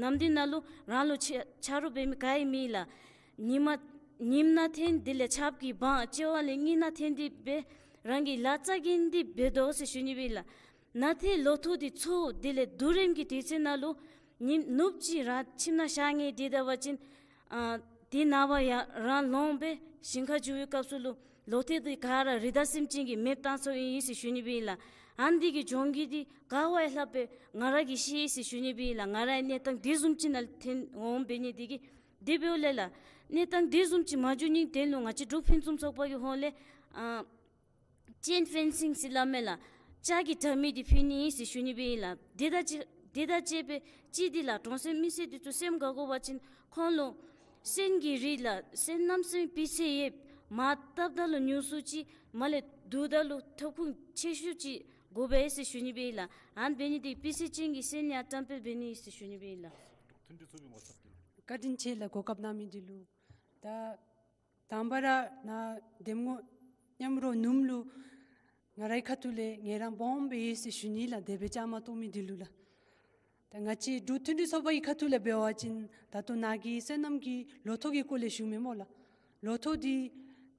ནམ་དུས་ནང་ལུ་རང་ལུ་ཆ་ཆ་རོགས་འབད་མི་ག་ཡང་མེད་ལགས། ཉིན་མ་ཉིནམ་ནང་འཐོན་དེ་ལས་ཆརཔ་གིས་འབག་བྱེ་བ་ལས་གཉིས་ནང་འཐོན་ཏེ་སྦེ་རང་གི་ལཱ་རྩ་འགེངས་ཏེ་འབད་དོ་ཟེར་ཞུ་ནི་སྦེ་ཨིན་ལགས། ནང་འཐོན་ལོ་ཐོག་འདི་ཚུ་དེ་ལས་དུས་རིམ་གྱི་དུས་ཚོད་ནང་ལུ་ཉིནམ་ནུབ་ཅིག་རང་ཁྱིམ་ནང་ཞག་ལྔ་སྡོད་ད་པ་ཅིན་ཨ་དེ་ནངས་པ་ཡང་རང་ལོང་སྦེ་ཞིང་ཁར་འགྱོ་བའི་སྐབས་སུ་ལུ་ལོ་ཐོག་འདི་ག་ར་རི་དྭགས་སེམས་ཅན་གྱིས་མེདཔ་བཏང་སོང་ཡི་ཟེར་ཞུ་ནི་སྦེ་ཨིན་ལགས། ཨ་ནི་འདི་གི་གྱོང་གུད་འདི་ག་བ་ཡང་ལྷགཔ་སྦེ་ང་ར་གིས་ཤེས་ཟེར་ཞུ་ནི་སྦེ་ཨིན་ལགས། ང་ར་ཡང་གནས་སྟངས་དེ་བཟུམ་ཅིག་ནང་ལུ་འཐོན་འོངམ་འབད་ནི་འདི་གིས་དེ་འབདཝ་ལས་ལགས་གནས་སྟངས་དེ་བཟུམ་ཅིག་མ་འབྱུང་ནིའི་དོན་ལུ་ང་བཅས་འབྲུག་ཕུན་སུམ་ཚོགས་པ་གི་ཧོངས་ལས་ཨ་ཅེན་ཕེན་སིང་ཟེར་སླབ་མས་ལགས། ལྕགས་ཀྱི་དྲ་མིག་འདི་ཕུལ་ནི་ཨིན་ཟེར་ཞུ་ནི་སྦེ་ཨིན་ལགས། དེ་དང་གཅིག་དེ་དང་བཅས་པའི་གཅིག་འདི་ལགས་གྲོང་གསེབ་མི་སེར་འདི་ཚུ་སེམས་དགའ་དགོ་པ་ཅིན་ཁོང་ལུ་སོན་གྱི་རིགས་ལགས་སོན་གནམ་མེད་ས་མེད་སྤུས་ཚད་ཡོདཔ་མར་བཏབ་ད་ལུ་ཉུང་སུ་ཅིག་མར་ལས་བསྡུ་ད་ལུ་ཐོབ་ཁུངས་ཆེ་ཤོས་ཅིག་དགོ་པས་ཟེར་ཞུ་ནི་སྦེ་ཨིན་ལགས། ཨ་ནི་འབད་ནི་འདི་སྤུས་ཚད་ཅན་གྱི་སོན་ཡང་བཀྲམ་སྤེལ་འབད་ནི་ཨིན་ཟེར་ཞུ་ནི་སྦེ་ཨིན་ལགས། བཀའ་དྲིན་ཆེ་ལགས་གོ་སྐབས་གནང་མི་འདི་ལུ། ད་དང་པ་ར་ནཱ་འདེམས་ངོ་མཉམ་རོགས་ནུམ་ལུ་ང་རའི་ཁ་ཐུག་ལས་ངལ་རངས་སྦོམ་སྦེ་ཡོད་ཟེར་ཞུ་ནི་ལགས། དེ་སྦེ་བཅའ་མར་གཏོགས་མི་འདི་ལུ་ལགས། ད་ང་བཅས་འབྲུག་མཐུན་སྒྲིལ་ཚོགས་པ་གི་ཁ་ཐུག་ལས་འབད་བ་ཅིན་ད་ལྟོ་ནཱ་གིས་སོ་ནམ་གྱི་ལོ་ཐོག་གི་སྐོར་ལས་ཞུ་མས་སྨོ་ལགས། ལོ་ཐོག་འདི་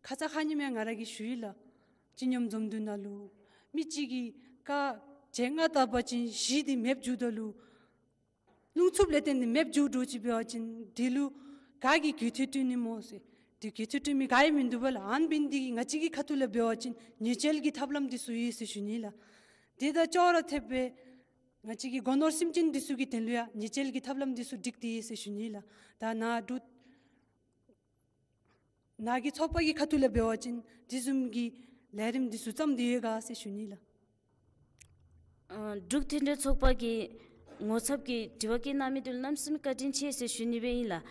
ཁ་ཙ་ཁ་ཉིནམ་ཡང་ང་ར་གིས་ཞུ་ཡི་ལགས། སྤྱི་སྙོམས་འཛོམས་འདུ་ནང་ལུ་མི་གཅིག་གིས་ཀ་བྱེ་ལྔ་བཏབ་པ་ཅིན་བཞི་འདི་མེདཔ་འགྱོ་ད་ལུ་རླུང་འཚུབ་ལས་བརྟེན་ཏེ་མེདཔ་འགྱོ་འགྱོཝ་ཅིག་འབད་བ་ཅིན་འདི་ལུ་ག་གིས་གུས་བཏུད་སྤྲོད་ནི་སྨོ་ཟེར། འདི་གུས་བཏུད་སྤྲོད་མི་ག་ཡང་མིན་འདུག་པས་ལགས། ཨ་ནི་འབད་ནི་འདི་གིས་ང་བཅས་ཀྱི་ཁ་ཐུག་ལས་འབད་བ་ཅིན་ཉེས་བཅོལ་གྱི་ཐབས་ལམ་འདི་ཚུ་ཡོད་ཟེར་ཞུ་ནི་ལགས། དེ་དང་ཅོག་ར་འཐདཔ་སྦེ་ང་བཅས་ཀྱི་སྒོ་ནོར་སེམས་ཅན་འདི་ཚུ་གི་དོན་ལུ་ཡང་ཉེས་བཅོལ་གྱི་ཐབས་ལམ་འདི་ཚུ་སྒྲིག་སྟེ་ཡོད་ཟེར་ཞུ་ནི་ལགས། ད་ནཱ་འབྲུག་ནཱ་གི་ཚོགས་པ་གི་ཁ་ཐུག་ལས་འབད་བ་ཅིན་དེ་བཟུམ་གྱི་ལས་རིམ་འདི་ཚུ་བརྩམས་ཏེ་ཡོད་ག་ཟེར་ཞུ་ནི་ལགས། ཨ་འབྲུག་མཐུན་སྒྲིལ་ཚོགས་པ་གི་ངོ་ཚབ་ཀྱིས་དྲི་བ་བཀོད་གནང་མི་འདི་ལུ་གནམ་མེད་ས་མེད་བཀའ་དྲིན་ཆེ་ཟེར་ཞུ་ནི་སྦེ་ཨིན་ལགས།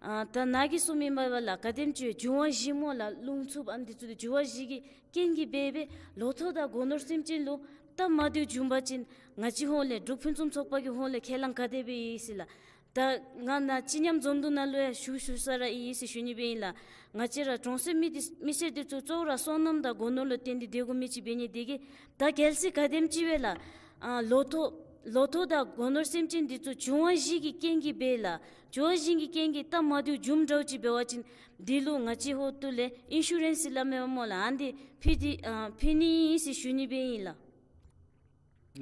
ཨ་ད་ནཱ་གིས་གསུངས་མི་མ་པ་ལགས་ག་དེམ་ཅིག་འབྱུང་བ་བཞི་སྨོ་ལགས། རླུང་འཚུབ་ཨ་ནི་འདི་ཚུ་འདི་འབྱུང་བ་བཞི་གི་རྐྱེན་གྱིས་འབད་སྦེ་ལོ་ཐོག་དང་སྒོ་ནོར་སེམས་ཅན་ལུ་སྟབས་མ་བདེཝ་འབྱུང་པ་ཅིན་ང་བཅས་ཧོངས་ལས་འབྲུག་ཕུན་སུམ་ཚོགས་པ་གི་ཧོངས་ལས་ཁས་བླངས་ག་དེ་སྦེ་ཡོད་ཟེར་ལགས། ད་ང་ནཱ་སྤྱི་སྙོམས་འཛོམས་འདུ་ནང་ལུ་ཡང་ཞུ་ཞུ་ས་ར་ཨིན་ཟེར་ཞུ་ནི་སྦེ་ཨིན་ལགས། ང་བཅས་ར་གྲོང་གསེབ་མི་འདི་མི་སེར་འདི་ཚུ་གཙོ་བོ་ར་སོ་ནམ་དང་སྒོ་ནོར་ལུ་བརྟེན་ཏེ་སྡོད་དགོ་མི་ཅིག་འབད་ནི་འདི་གིས་ད་གལ་སྲིད་ག་དེམ་ཅིག་སྦེ་ལགས་ཨ་ལོ་ཐོག་ལོ་ཐོག་དང་སྒོ་ནོར་སེམས་ཅན་འདི་ཚུ་འབྱུང་བ་བཞི་གི་རྐྱེན་གྱིས་སྦེ་ལགས་འབྱུང་བ་བཞི་གི་རྐྱེན་གྱིས་སྟབས་མ་བདེཝ་འབྱུངམ་འདྲཝ་ཅིག་འབད་བ་ཅིན་འདི་ལུ་ང་བཅས་ཧོངས་ལས་ཨིན་ཤུ་རེནསི་ཟེར་སླབ་མས་སྨོ་ལགས། ཨ་ནི་འདི་ཕུལ་ཏེ་ཨ་ཕུལ་ནི་ཨིན་ཟེར་ཞུ་ནི་སྦེ་ཨིན་ལགས།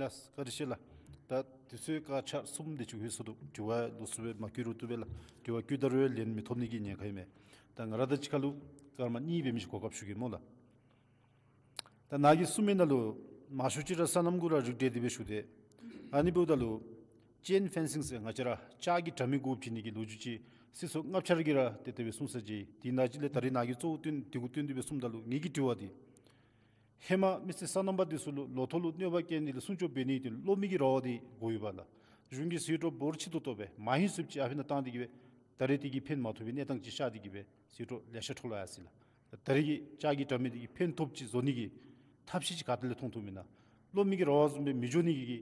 ལགས་བཀའ་དྲིན་ཆེ་ལགས། ད་དུས་ཚོད་སྐར་ཆ་གསུམ་དེ་ཅིག་ལྷོད་སོ་ནུག། དྲི་བ་ལོགས་སུ་སྦེ་མ་བཀོད་རུང་བཏུབ་པས་ལགས། དྲི་བ་བཀོད་ད་རུང་ལན་མི་ཐོབ་ནི་གི་ཉེན་ཁ་ཨིན་མས། ད་ང་ར་དང་གཅིག་ཁར་ལུ་སྐར་མ་གཉིས་འབད་མི་ཅིག་གོ་སྐབས་ཞུ་གེ་སྨོ་ལགས། ད་ནཱ་གིས་གསུངས་མི་ནང་ལུ་མང་ཤོས་ཅིག་ར་སོ་ནམ་གུ་ར་རིགས་འགྲེ་དེ་སྦེ་ཞུ་སྟེ། ཨ་ནི་འབདཝ་ད་ལུ་ཅེན་ཕེན་སིང་ཟེར་ང་བཅས་ར་ལྕགས་ཀྱི་དྲ་མིག་དགོཔ་ཅིག་ནི་གི་ལོ་རྒྱུས་ཅིག་སྲིད་ཚོགས་ལྔ་ཆ་ར་གིས་ར་ཏེ་དེ་སྦེ་གསུངས་ས་ཅིག། དེ་ནང་ཅིག་ལས་ད་རེས་ནཱ་གིས་གཙོ་བོ་བཏོན་དེ་གུ་བཏོན་ཏེ་སྦེ་གསུངམ་ད་ལུ་ངེ་གི་དྲི་བ་འདི་ཧེ་མ་མི་སེར་སོ་ནམ་པ་འདི་ཚུ་ལུ་ལོ་ཐོག་ལུ་གནོད་པ་བཀལ་ནི་ལས་སྲུང་སྐྱོབ་འབད་ནི་དེ་གློག་མེ་གི་ར་བ་འདི་དགོ་ཡོདཔ་ལགས། གཞུང་གིས་ཟད་འགྲོ་འབོར་ཆེ་ཏོག་ཏོ་སྦེ་མ་ཧིང་སུབ་ཅིག་ཨ་ཕི་ནང་བཏང་སྟེ་གིས་སྦེ་ད་རེས་དེ་གིས་ཕན་མ་ཐོགས་པའི་གནས་སྟངས་ཅིག་ཤར་ཏེ་གིས་སྦེ་ཟད་འགྲོ་ལེ་ཤ་འཕྲོ་བརླག་ཡར་སོ་ཡི་ལགས། ད་རེས་ཀྱི་ལྕགས་ཀྱི་དྲ་མིག་འདི་གིས་ཕན་ཐོགས་ཅིག་བཟོ་ནི་གི་ཐབས་ཤེས་ཅིག་ག་ཏེ་ལས་མཐོང་ཐོནམ་ཨིན་ན། གློག་མེ་གི་ར་བ་བཟུམ་སྦེ་མི་འགྱོ་ནི་གི་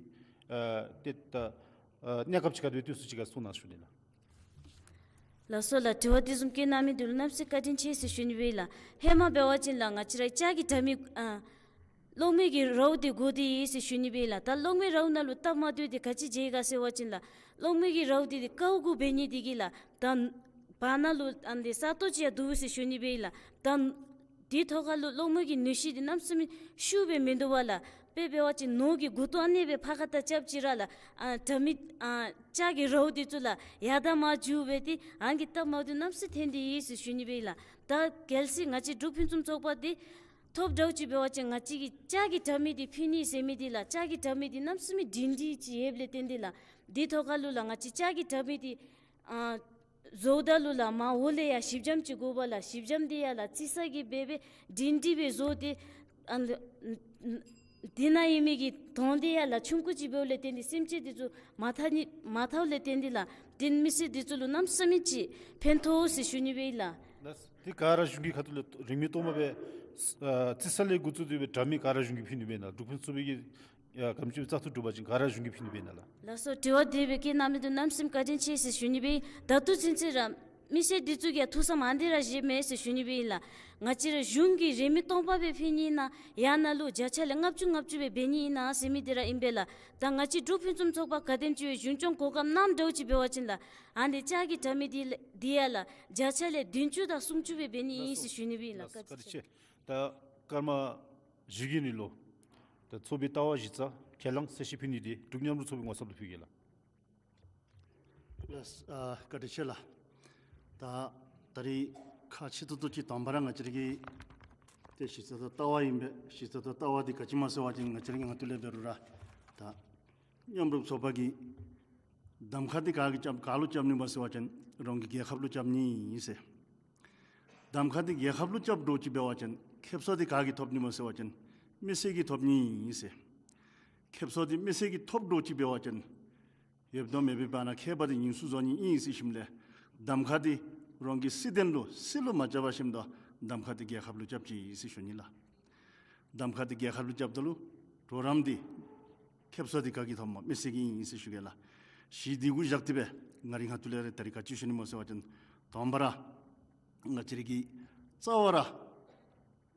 ཨ་ཏེ་ད་ཨ་གནས་སྐབས་ཅིག་ག་དེ་སྦེ་བཏོན་ཚུགས་ཅི་ག་གསུང་གནང་ཞུ་ནི་ལགས། ལགས་སོ་ལགས། དྲི་བ་དེ་བཟུམ་བཀོད་གནང་མི་འདི་ལུ་གནམ་མེད་ས་མེད་བཀའ་དྲིན་ཆེ་ཟེར་ཞུ་ནི་སྦེ་ལགས། ཧེ་མ་འབད་བ་ཅིན་ལགས་ང་བཅས་ར་ལྕགས་ཀྱི་དྲ་མིག་ཨ་གློག་མེ་གི་རཝ་འདི་དགོ་དེ་ཡོད་ཟེར་ཞུ་ནི་སྦེ་ལགས། ད་གློག་མེ་རཝ་ནང་ལུ་སྟབས་མ་བདེཝ་འདི་ག་ཅི་བྱུང་ག་ཟེར་བ་ཅིན་ལགས། གློག་མེ་གི་རཝ་འདི་འདི་ཀཝ་གུ་འབད་ནི་འདི་གིས་ལགས། ད་བར་ན་ལུ་ཨ་ནི་ས་སྟོང་ཅིག་ཡང་བསྡུ་ཟེར་ཞུ་ནི་སྦེ་ལགས། ད་དེ་ཐོག་ཁར་ལུ་གློག་མེ་གི་ནུས་ཤུགས་འདི་གནམ་མེད་ས་མེད་ཤུགས་སྦེ་མིན་འདུག་པ་ལགས། དཔེ་འབད་བ་ཅིན་ནོར་གྱི་མགུ་ཏོ་ཨ་ནེ་སྦེ་ཕར་ཁ་ད་རྐྱབ་ཅི་ར་ལགས། ཨ་དྲ་མིག་ཨ་ལྕགས་ཀྱི་རཝ་འདི་ཚུ་ལགས་ཡར་དང་མར་འགྱོ་སྦེ་ཏེ་ཨ་ནི་གི་སྟབས་མ་བདེཝ་གནམ་མེད་ས་མེད་ཐོན་ཏེ་ཡོད་ཟེར་ཞུ་ནི་སྦེ་ལགས། ད་གལ་སྲིད་ང་བཅས་འབྲུག་ཕུན་སུམ་ཚོགས་པ་འདི་ཐོབ་འདྲཝ་ཅིག་འབད་བ་ཅིན་ང་བཅས་ཀྱིས་ལྕགས་ཀྱི་དྲ་མིག་འདི་ཕུལ་ནི་ཟེར་མི་འདི་ལགས། ལྕགས་ཀྱི་དྲ་མིག་འདི་གནམ་མེད་ས་མེད་སྒྲིང་སྒྲི་ཅིག་ཡོདཔ་ལས་བརྟེན་ཏེ་ལགས། དེ་ཐོག་ཁར་ལུ་ལགས་ང་བཅས་ལྕགས་ཀྱི་དྲ་མིག་འདི་ཨ་བཟོཝ་ད་ལུ་ལགས་མར་འོག་ལས་ཡར་ཞིབ་འཇམ་ཅིག་དགོ་པས་ལགས། ཞིབ་འཇམ་འདི་ཡང་ལགས་རྩི་ས་གིས་འབད་སྦེ་སྒྲིང་སྒྲི་སྦེ་བཟོ་སྟེ་ཨ་ནི་དེ་ནང་ཡོད་མི་གི་དོང་འདི་ཡང་ལགས་ཆུང་ཀུ་ཅིག་འབདཝ་ལས་བརྟེན་ཏེ་སེམས་ཅན་འདི་ཚུ་མ་ཐར་ནི་མ་ཐརཝ་ལས་བརྟེན་ཏེ་ལགས། དེ་མི་སེར་འདི་ཚུ་ལུ་གནམ་མེད་ས་མེད་ཅིག་ཕན་ཐོགས་ཟེར་ཞུ་ནི་སྦེ་ལགས། ལགས། དེ་ག་ར་གཞུང་གི་ཁ་ཐུག་ལས་རིན་མེད་སྟོང་པ་སྦེ་ཨ་རྩི་ས་ལས་འགོ་བཙུགས་ཏེ་སྦེ་དྲ་མིག་ག་ར་གཞུང་གིས་ཕུལ་ནི་སྦེ་ན་འབྲུག་ཕུན་སུམ་ཚོགས་པའི་གི་ཡ་ག་ཅི་རྩ་འཐུས་གྲུབ་པ་ཅིན་ག་ར་གཞུང་གིས་ཕུལ་ནི་སྦེ་ན་ལགས། ལགས་སོ། དྲི་བ་དེ་སྦེ་བཀོད་གནང་མི་འདི་གནམ་མེད་ས་མེད་བཀའ་དྲིན་ཆེ་ཟེར་ཞུ་ནི་སྦེ། ད་ལྟོ་ཚུན་ཚོད་ར་མི་སེར་འདི་ཚུ་གིས་ཐུགས་བསམ་ཨ་ནི་ར་བཞེས་མས་ཟེར་ཞུ་ནི་སྦེ་ལགས། ང་བཅས་ར་གཞུང་གིས་རིན་མེད་སྟོང་པ་སྦེ་ཕུལ་ནི་ཨིན་ན་ཡང་ན་ལུ་བརྒྱ་ཆ་ལས་ལྔ་བཅུ་ལྔ་བཅུ་སྦེ་འབད་ནི་ཨིན་ན་ཟེར་མི་འདི་ར་ཨིན་པས་ལགས། ད་ང་བཅས་འབྲུག་ཕུན་སུམ་ཚོགས་པ་ག་དེམ་ཅིག་སྦེ་གཞུང་སྐྱོང་གོ་སྐབས་གནངམ་འདྲཝ་ཅིག་འབད་བ་ཅིན་ལགས་ཨ་ནི་ལྕགས་ཀྱི་དྲ་མིག་འདི་ལགས་འདི་ཡང་ལགས་བརྒྱ་ཆ་ལས་བདུན་ཅུ་དང་སུམ་ཅུ་སྦེ་འབད་ནི་ཨིན་ཟེར་ཞུ་ནི་སྦེ་ལགས། ལགས་སོ། བཀའ་དྲིན་ཆེ། ད་སྐར་མ་བཞི་གི་ནང་ལུ་ད་ཚོགས་པའི་ལྟ་བ་གཞི་རྩ་ཁས་བླངས་གསལ་བཤད་ཕུལ་ནི་འདི་འབྲུག་མཉམ་རུབ་ཚོགས་པའི་ངོ་ཚབ་ལུ་ཕུལ་གེ་ལགས། ལགས། ཨ་བཀའ་དྲིན་ཆེ་ལགས། ད་ད་རིས་ཁག་ཆེ་ཏོག་ཏོ་ཅིག་དང་པ་ར་ང་བཅས་ར་གི་ཏེ་གཞི་རྩ་དང་ལྟ་བ་ཨིན་པས། གཞི་རྩ་དང་ལྟ་བ་འདི་ག་ཅི་སྨོ་ཟེར་བ་ཅིན་ང་བཅས་ར་གི་ངོ་ཐོག་ལས་འབད་རུང་ར་ད་མཉམ་རུབ་ཚོགས་པ་གིས་གདམ་ཁ་འདི་ག་གིས་རྐྱབ་ག་ལུ་རྐྱབ་ནི་སྨོ་ཟེར་བ་ཅིན་རང་གི་རྒྱལ་ཁབ་ལུ་རྐྱབ་ནི་ཨིན་ཟེར། གདམ་ཁ་འདི་རྒྱལ་ཁབ་ལུ་རྐྱབ་འདྲཝ་ཅིག་འབད་བ་ཅིན་ཁེབ་སང་འདི་ག་གིས་ཐོབ་ནི་སྨོ་ཟེར་བ་ཅིན་མི་སེར་གྱིས་ཐོབ་ནི་ཨིན་ཟེར། ཁེབ་སང་འདི་མི་སེར་གྱིས་ཐོབ་འདྲཝ་ཅིག་འབད་བ་ཅིན་ཡོདཔ་དང་མེདཔ་བར་ན་ཁྱད་པར་འདི་ཉུང་སུ་བཟོ་ནི་ཨིན་ཟེར་ཞིནམ་ལས་གདམ་ཁ་འདི་རང་གི་སྲིད་དོན་ལུ་སྲིད་ལུ་མ་རྐྱབ་པར་ཞིནམ་ད་གདམ་ཁ་འདི་རྒྱལ་ཁབ་ལུ་རྐྱབ་ཅི་ཟེར་ཞུ་ནི་ལགས། གདམ་ཁ་འདི་རྒྱལ་ཁབ་ལུ་རྐྱབ་ད་ལུ་གྲོགས་རམ་འདི་ཁེབ་སང་འདི་ག་གིས་ཐོབ་སྨོ། མི་སེར་གྱིས་ཨིན་ཟེར་ཞུ་གེ་ལགས། གཞི་འདི་གུ་བཞག་སྟེ་སྦེ་ང་རའི་ངོ་ཐོག་ལས་ར་ད་རིས་ག་ཅི་ཞུ་ནི་སྨོ་ཟེར་བ་ཅིན་དང་པ་ར་ང་བཅས་ར་གི་རྩ་བ་ར་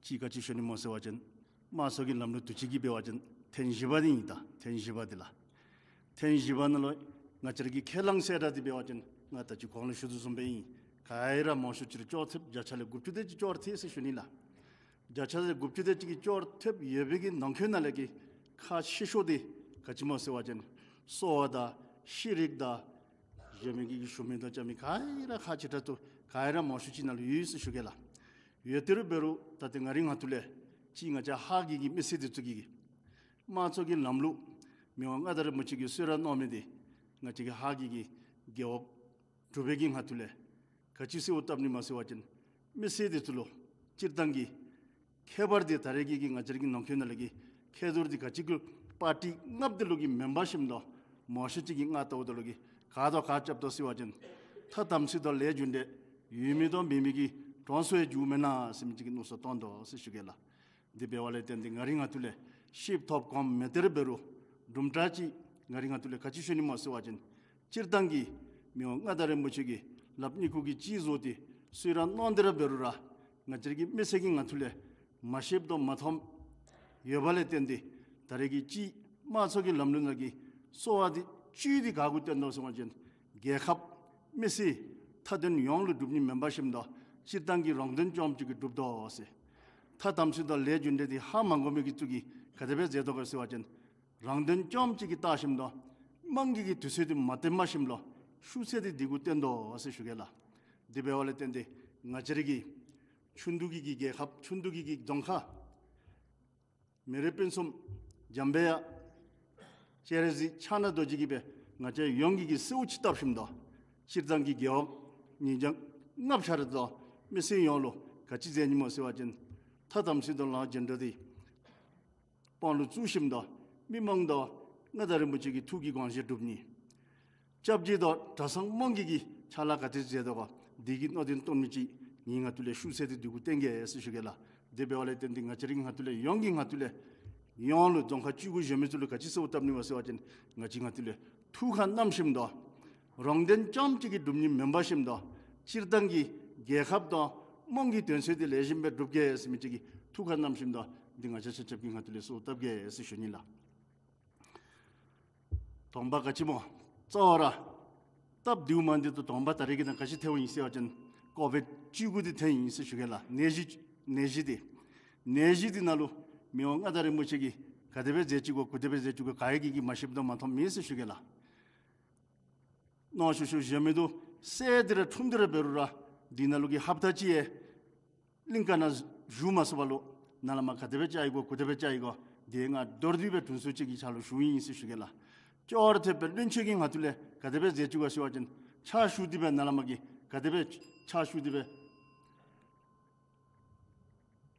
ཅིག་ག་ཅི་ཞུ་ནི་སྨོ་ཟེར་བ་ཅིན་དམངས་གཙོ་གི་ལམ་ལུགས་དུས་ཅི་གི་འབད་བ་ཅིན་ཐེངས་བཞི་པ་འདི་ཨིན། ད་ཐེངས་བཞི་པ་འདི་ལགས། ཐེངས་བཞི་པ་ནང་ལུ་ང་བཅས་ར་གིས་ཁས་བླངས་ཟེར་ར་འདི་འབད་བ་ཅིན་ང་ད་ཅི་གོང་ལུ་ཞུ་དོ་བཟུམ་སྦེ་ཨིན། ག་ར་མང་ཤོས་ཅིག་ར་ཅོག་འཐདཔ་བརྒྱ་ཆ་ལས་དགུ་བཅུ་དེ་ཅིག་ཅོག་འཐད་ཟེར་ཞུ་ནི་ལགས། བརྒྱ་ཆ་ལས་དགུ་བཅུ་དེ་ཅིག་གི་ཅོག་འཐདཔ་ཡོད་པའི་གི་ནང་འཁོད་ནང་ལས་ཀྱི་ཁག་ཆེ་ཤོས་འདི་ག་ཅི་སྨོ་ཟེར་བ་ཅིན་གསོ་བ་དང་ཤེས་རིག་དང་གཞན་མི་གི་ཞུ་མི་དང་བཅའ་མི་ག་ར་ཁག་ཆེ་དྲགས་འདུག། ག་ར་མང་ཤོས་ཅིག་ནང་ལུ་ཡོད་ཟེར་ཞུ་གེ་ལགས། ཡོད་དེ་རུང་འབད་རུང་ད་ཏེ་ང་རའི་ངོ་ཐོག་ལས་ཅིག་ང་བཅས་ཧཱ་གི་གི་མི་སེར་འདི་ཚུ་གིས་དམངས་གཙོ་གི་ལམ་ལུགས་མི་དབང་མངའ་བདག་རིན་པོ་ཆེ་གིས་གསོལ་རས་གནང་མི་འདི་ང་བཅས་ཀྱི་ཧཱ་གི་གི་རྒེད་འོག་དྲུག་པའི་གི་ངོ་ཐོག་ལས་ག་ཅི་གསོལཝ་བཏབ་ནི་སྨོ་ཟེར་བ་ཅིན་མི་སེར་འདི་ཚུ་ལུ་སྤྱིར་བཏང་གི་ཁྱད་པར་འདི་ད་རེས་ཀྱི་གི་ང་བཅས་ར་གི་ནང་འཁོད་ནང་ལས་ཀྱི་ཁྱད་པར་འདི་ག་ཅི་གི་པར་ཊི་ལྔཔོ་འདི་ལུ་གི་མེན་པར་ཞིནམ་ད་མང་ཤོས་ཅིག་གིས་ང་ལྟཝ་ད་ལུ་གི་ག་དང་ག་རྐྱབ་དོ་ཟེར་བ་ཅིན་ཐ་དམ་ཚིག་དང་ལས་རྒྱུ་འབྲས་ཡོད་མི་དང་མེད་མི་གི་གྲངས་སུ་ཡང་འགྱོཝ་མེན་ན་ཟེར་མི་ཅིག་གི་མནོ་བསམ་བཏང་དོ་ཟེར་ཞུ་གེ་ལགས། འདི་འབདཝ་ལས་བརྟེན་ཏེ་ང་རའི་ངོ་ཐོག་ལས་ཤེསཔ་ཐོབ་གོངམ་མེད་དེ་ར་འབད་རུང་དུམ་གྲ་ཅིག་ང་རའི་ངོ་ཐོག་ལས་ག་ཅི་ཞུ་ནི་སྨོ་ཟེར་བ་ཅིན་སྤྱིར་བཏང་གི་མི་དབང་མངའ་བདག་རིན་པོ་ཆེ་གིས་ལགཔ་གཉིས་ཀོ་གིས་ཅིག་བཟོ་སྟེ་གསོལ་རས་གནང་སྟེ་ར་འབད་རུང་ར་ང་བཅས་ར་གི་མི་སེར་གྱི་ངོ་ཐོག་ལས་མ་ཤེསཔ་དང་མ་མཐོངམ་ཡོདཔ་ལས་བརྟེན་ཏེ་ད་རེས་ཀྱི་ཅིག་དམངས་གཙོ་གི་ལམ་ལུགས་ནང་གི་གསོ་བ་འདི་བཅུད་འདི་ག་གུ་བརྟེན་དོ་ཟེར་བ་ཅིན་རྒྱལ་ཁབ་མི་སེར་མཐའ་དོན་ཡོངས་ལུ་སྒྲུབ་ནི་མེན་པར་ཞིནམ་ད་སྤྱིར་བཏང་གི་རང་དོན་རྐྱངམ་གཅིག་གིས་སྒྲུབ་དོ་ཟེར། ཐ་དམ་ཚིག་དང་ལས་རྒྱུ་འབྲས་འདི་ཧ་མ་གོ་མི་གི་ཚུ་གིས་ག་དེ་སྦེ་མཛད་དོ་ག་ཟེར་བ་ཅིན་རང་དོན་རྐྱངམ་གཅིག་གིས་བལྟ་ཞིནམ་ད་དམངས་ཀྱི་གི་དུས་ཚོད་འདི་མ་བརྟན་པར་ཞིནམ་ད་ཤུགས་ཚད་འདི་འདི་གུ་བརྟན་དོ་ཟེར་ཞུ་གེ་ལགས། འདི་འབདཝ་ལས་བརྟེན་ཏེ་ང་བཅས་ར་གི་ཆུང་དུས་ཀྱི་གི་རྒྱལ་ཁབ་ཆུང་དུས་ཀྱི་གི་རྫོང་ཁག་མི་རིགས་ཕུན་སུམ་འཇམ་པའི་དབྱངས་སྤྱན་རས་གཟིགས་ཕྱག་ན་རྡོ་རྗེ་གིས་སྦེ་ང་བཅས་ཡོངས་ཀྱི་གི་གསོལཝ་ཅིག་བཏབ་ཞིནམ་ད་སྤྱིར་བཏང་གི་རྒེད་འོག་ཉིས་བརྒྱ་ལྔ་བཅུ་ཤར་དང་མི་སེར་ཡོངས་ལུ་ག་ཅི་མཛད་ནི་སྨོ་ཟེར་བ་ཅིན་ཐ་དམ་ཚིག་དང་ལས་རྒྱུ་འབྲས་འདི་དཔང་ལུ་བཙུགས་ཞིནམ་ད་མི་དམངས་དང་མངའ་བདག་རིན་པོ་ཆེ་གི་ཐུགས་ཀྱི་དགོངས་བཞེད་སྒྲུབ་ནི། སྐྱབས་རྗེ་དང་གྲྭ་ཚང་དམངས་ཀྱི་གི་ཕྱག་ལཱ་ག་དེ་མཛད་དོ་ག་འདི་གི་སྣོད་ལྡན་གཏོར་མ་ཅིག་ངེའི་ངོ་ཐོག་ལས་ཤུགས་ཚད་འདི་འདི་གུ་བརྟན་གེ་ཟེར་ཞུ་གེ་ལགས། འདི་འབདཝ་ལས་བརྟེན་ཏེ་ང་བཅས་རའི་ངོ་ཐོག་ལས་ཡོངས་ཀྱི་ངོ་ཐོག་ལས་ཡོངས་ལུ་རྫོང་ཁག་བཅུ་དགུ་གཞན་མི་ཚུ་ལུ་ག་ཅི་གསོལཝ་བཏབ་ནི་སྨོ་ཟེར་བ་ཅིན་ང་བཅས་ངོ་ཐོག་ལས་ཐུགས་ཁར་བསྣམས་ཞིནམ་ད་རང་དོན་རྐྱངམ་གཅིག་གིས་སྒྲུབ་ནི་མེན་པར་ཞིནམ་ད་ སྤྱིར་བཏང་གི་རྒྱལ་ཁབ་དང་དམངས་ཀྱི་དོན་ཚན་དེ་ལེགས་ཤོམ་སྦེ་སྒྲུབ་གེ་ཟེར་མི་ཅིག་གི་ཐུགས་ཁར་བསྣམས་ཞིནམ་ད་འདི་ང་བཅས་ཆ་ཁྱབ་ཀྱི་ངོ་ཐོག་ལས་གསོལཝ་བཏབ་གེ་ཟེར་ཞུ་ནི་ལགས། གདོང་པ་ག་ཅི་སྨོ། རྩ་བ་ར་སྟབས་བདེཝ་མ་འདི་ད་གདོང་པ་ད་རེས་ཀྱི་ནང་ག་ཅི་ཐལཝ་ཨིན་ཟེར་བ་ཅིན་ཀོ་བིཌ་བཅུ་དགུ་འདི་ཐལཝ་ཨིན་ཟེར་ཞུ་གེ་ལགས། ནད་གཞི་ནད་གཞི་འདི་ནད་གཞི་འདི་ནང་ལུ་མི་དབང་མངའ་བདག་རིན་པོ་ཆེ་གིས་ག་དེ་སྦེ་མཛད་ཅི་གོ་ག་དེ་སྦེ་མཛད་ཅི་གོ་ག་ཡང་གིས་མ་ཤེསཔ་དང་མ་མཐོངམ་མེད་ཟེར་ཞུ་གེ་ལགས། ནང་ཤུལ་ཤུལ་བཞོན་མི་འདི་གསལ་ཏེ་ར་ཁྲུམ་སྟེ་ར་འབད་རུང་ར་འདི་ནང་ལུ་གི་ཧབ་ཏ་ཅིག་ཡང་གླིང་ཁ་ནང་བཞུགས་མ་ཚུགས་པ་ལུ་ནཱ་ལས་མར་ག་དེ་སྦེ་བཅར་ཡི་གོ་ག་དེ་སྦེ་བཅར་ཡི་གོ་དེ་ང་མདོར་བསྡུས་སྦེ་དྲུང་འཚོ་ཅིག་གི་ཕྱག་ལུ་ཞུཝ་ཨིན་ཟེར་ཞུ་གེ་ལགས། ཅོག་ར་འཐདཔ་སྦེ་བློན་ཆེན་གྱི་ངོ་ཐོག་ལས་ག་དེ་སྦེ་མཛད་ཅི་གོ་ཟེར་བ་ཅིན་ཕྱག་ཞུ་སྟེ་སྦེ་ནཱ་ལས་མར་གྱི་ག་དེ་སྦེ་ཕྱག་ཞུ་སྟེ་སྦེ།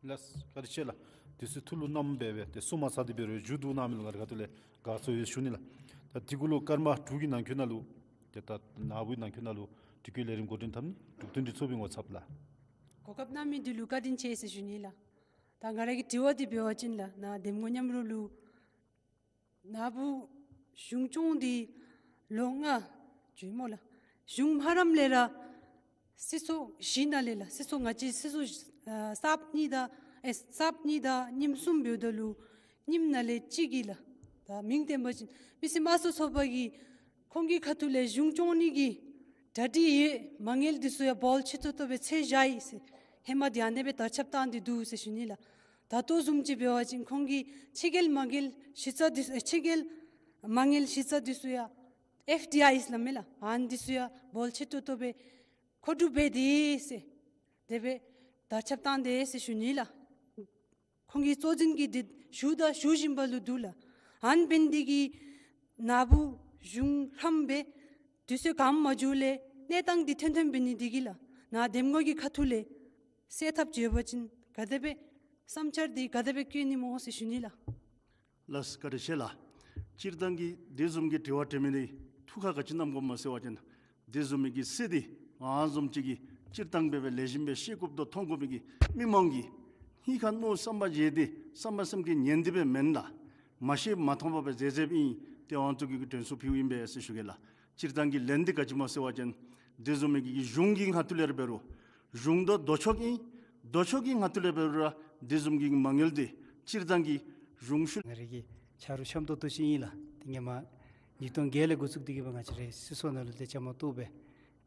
ལགས་བཀའ་དྲིན་ཆེ་ལགས། དུས་ཚོད་ཐུགས་ལུ་བསྣམས་སྦེ་སྦེ་ཏེ་གསུང་མ་ཚར་ཏེ་འབད་རུང་མཇུག་བསྡུ་གནང་མི་ལུ་ང་རའི་ཁ་ཐུག་ལས་དགའ་ཚོར་ཡོད་ཞུ་ནི་ལགས། ད་དེ་གུ་ལུ་སྐར་མ་དྲུག་གི་ནང་འཁོད་ནང་ལུ་ཏེ་ད་ནཱ་བུའི་ནང་འཁོད་ནང་ལུ་དྲི་བཀོད་ལས་རིམ་འགོ་འདྲེན་འཐབ་ནི་འབྲུག་མཐུན་སྒྲིལ་ཚོགས་པའི་ངོ་ཚབ་ལགས། གོ་སྐབས་གནང་མི་འདི་ལུ་བཀའ་དྲིན་ཆེ་ཟེར་ཞུ་ནི་ལགས། ད་ང་རའི་གི་དྲི་བ་འདི་འབད་བ་ཅིན་ལགས་ནཱ་འདེམས་ངོ་མཉམ་རོགས་ལུ་ནཱ་བུ་གཞུང་སྐྱོང་འདི་ལོ་ལྔ་བྱོན་སྨོ་ལགས། གཞུང་མ་རནམ་ལས་ར་སྲིད་ཚོགས་བཞི་ནང་ལས་ལགས་སྲིད་ཚོགས་ང་བཅས་སྲིད་ཚོགས་ཨ་གསརཔ་གཉིས་དང་ཨེ་གསརཔ་གཉིས་དང་རྙིངམ་གསུམ་འབདཝ་ད་ལུ་རྙིངམ་ནང་ལས་གཅིག་གིས་ལགས་ད་མིང་བཏོན་པ་ཅིན་མི་སེར་དམངས་གཙོ་ཚོགས་པ་གིས་ཁོང་གི་ཁ་ཐུག་ལས་གཞུང་སྐྱོང་ནི་གི་གྲ་སྒྲིག་ཡོད་མ་དངུལ་འདི་ཚུ་ཡང་འབོལ་ཆེ་ཏོག་ཏོ་སྦེ་འཚོལ་བཞག་ཡི་ཟེར་ཧེ་མ་འདི་ཨ་ནེ་སྦེ་དར་ཁྱབ་བཏང་སྟེ་འདུག་ཟེར་ཞུ་ནི་ལགས། ད་ལྟོ་བཟུམ་ཅིག་འབད་བ་ཅིན་ཁོང་གིས་ཕྱི་རྒྱལ་མ་དངུལ་གཞི་རྩ་འདི་ཨེ་ཕྱི་རྒྱལ་མ་དངུལ་གཞི་རྩ་འདི་ཚུ་ཡང་ཨེཕ་ཌི་ཨའིས་སླབ་མས་ལགས། ཨ་ནི་འདི་ཚུ་ཡང་འབོལ་ཆེ་ཏོག་ཏོ་སྦེ་མཁོ་སྒྲུབ་འབད་དེ་ཟེར་དེ་སྦེ་དར་ཁྱབ་བཏང་སྟེ་ཟེར་ཞུ་ནི་ལགས། ཁོང་གི་གཙོ་འཛིན་གྱིས་འདི་ཞུ་དང་ཞུ་བཞིན་པ་ལུ་འདུག་ལགས། ཨ་ནི་འབད་ནི་འདི་གིས་ནཱ་བུ་གཞུང་ལྷངམ་སྦེ་དུས་ཚོད་གང་མ་འགྱོཝ་ལས་གནས་སྟངས་འདི་ཐོན་ཐོནམ་འབད་ནི་འདི་གིས་ལགས་ནཱ་འདེམས་ངོ་གི་ཁ་ཐུག་ལས་སེལ་ཐབས་ཅིག་ཡོད་པ་ཅིན་ག་དེ་སྦེ་བསམ་འཆར་འདི་ག་དེ་སྦེ་བཀོད་ནི་སྨོ་ཟེར་ཞུ་ནི་ལགས། ལགས་བཀའ་དྲིན་ཆེ་ལགས། སྤྱིར་བཏང་གི་དེ་བཟུམ་གྱི་དྲི་བ་དྲི་མི་འདི་ཐུགས་ཁར་ག་ཅི་བསྣམས་དགོཔ་སྨོ་ཟེར་བ་ཅིན་དེ་བཟུམ་མའི་གི་སྲིད་འདི་ང་བཟུམ་ཅིག་གིས་སྤྱིར་བཏང་སྦེ་སྦེ་ལེགས་ཤོམ་སྦེ་ཤེས་དགོཔ་དང་མཐོང་དགོ་མི་གི་མི་མང་གིས་སྙིང་ཁར་མནོ་བསམ་པ་བཞེས་ཏེ་བསམ་པ་སེམས་ཀྱིས་ཉན་ཏེ་སྦེ་མེན་ལགས། མ་ཤེས་མ་མཐོང་པ་སྦེ་མཛད་མཛདཔ་ཨིན། ཏེ་ཨ་ནི་ཚུ་གི་དྲན་གསོ་ཕུལཝ་ཨིན་པས་ཟེར་ཞུ་གེ་ལགས། སྤྱིར་བཏང་གི་ལན་འདི་ག་ཅི་སྨོ་ཟེར་བ་ཅིན་དེ་བཟུམ་མའི་གི་གཞུང་གི་ངོ་ཐོག་ལས་ར་འབད་རུང་གཞུང་དང་ལྡོག་ཕྱོགས་ཨིན། ལྡོག་ཕྱོགས་ཀྱི་ངོ་ཐོག་ལས་འབད་རུང་ར་དེ་བཟུམ་གྱི་མ་དངུལ་འདི་སྤྱིར་བཏང་གི་གཞུང་ཤུལ་ང་རའི་གི་ཆ་རོགས་འཆམ་ཏོག་ཏོ་ཅིག་ཨིན་ལགས། ཏེ་ཧེ་མ་ཉིས་སྟོང་བརྒྱད་ལས་འགོ་བཙུགས་ཏེ་གི་སྦེ་ང་བཅས་རའི་སྲིད་ཚོགས་ནང་ལུ་ཏེ་བཅའ་མར་གཏོགས་སྦེ་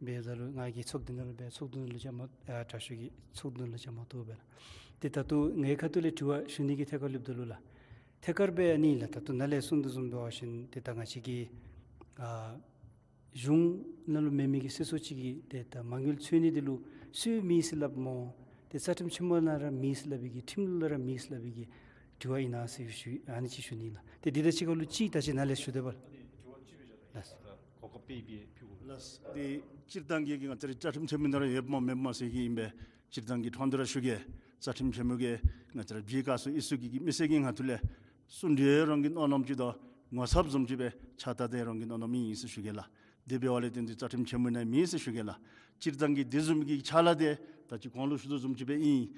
འབདཝ་ད་ལུ་ང་གིས་ཚོགས་སྡེ་ནང་ལུ་སྦེ་ཚོགས་འདུ་ནང་ལུ་བཅའ་མར་ཨ་དྲག་ཤོས་ཀྱི་ཚོགས་འདུ་ནང་ལུ་བཅའ་མར་གཏོགས་སྦེ་ལགས། ཏེ་ད་ལྟོ་ངེའི་ཁ་ཐུག་ལས་དྲི་བ་ཞུ་ནི་གི་ཐད་ཁར་ལྷོདཔ་ད་ལུ་ལགས་ཐད་ཀར་སྦེ་ཨ་ནི་ལགས་ད་ལྟོ་ནཱ་ལས་གསུངས་དོ་བཟུམ་འབད་བ་ཅིན་ཏེ་ད་ང་བཅས་ཀྱི་ཨ་གཞུང་ནང་ལུ་མེད་མི་གི་སྲིད་ཚོགས་ཅིག་གིས་ཏེ་ད་མ་དངུལ་འཚོལ་ནི་འདི་ལུ་སུ་མེད་ཟེར་སླབ་སྨོ། ཏེ་རྩ་ཁྲིམས་ཆེན་མོ་ནང་ར་མེད་ཟེར་སླབ་པའི་གི་ཁྲིམས་ལུ་ར་མེད་ཟེར་སླབ་པའི་གི་དྲི་བ་ཨིན་ན་ཟེར་ཞུ་ཨ་ནི་ཅིག་ཞུ་ནི་ལགས། ཏེ་འདི་དང་གཅིག་ཁར་ལུ་ཅིག་ད་ཅི་ནཱ་ལས་ཞུ་དོ་བ་ལགས། ལགས། གོ་སྐབས་དཔེ་འབད་ཕུལ་དགོ། ལགས། ཏེ་སྤྱིར་བཏང་གི་ང་བཅས་ར་རྩ་ཁྲིམས་ཆེན་མོ་ནང་ར་ཡོདཔ་སྨོ་མེདཔ་སྨོ་ཟེར་གྱི་ཨིན་པས། སྤྱིར་བཏང་གི་ཐོག་ཏུ་ར་ཞུ་གེ། རྩ་ཁྲིམས་ཆེན་མོ་གིས་ང་བཅས་ར་བྱེས་སྐྱ་སོགས་ཨི་ཚུ་གི་མི་སེར་གྱི་ངོ་ཐོག་ལས་གསུང་གྲོས་རང་གི་གནང་གནངམ་ཅིག་དང་ངོ་ཚབ་བཟུམ་ཅིག་སྦེ་ཕྱག་བཏབ་སྟེ་རང་གི་གནང་གནངམ་ཨིན་ཟེར་ཞུ་གེ་ལགས། དེ་འབདཝ་ལས་བརྟེན་ཏེ་རྩ་ཁྲིམས་ཆེན་མོ་ནང་མེད་ཟེར་ཞུ་གེ་ལགས། སྤྱིར་བཏང་གི་དེ་བཟུམ་གྱི་ཕྱག་ལཱ་འདི་ད་ཅི་གོང་ལུ་ཞུ་དོ་བཟུམ་ཅིག་སྦེ་ཨིན།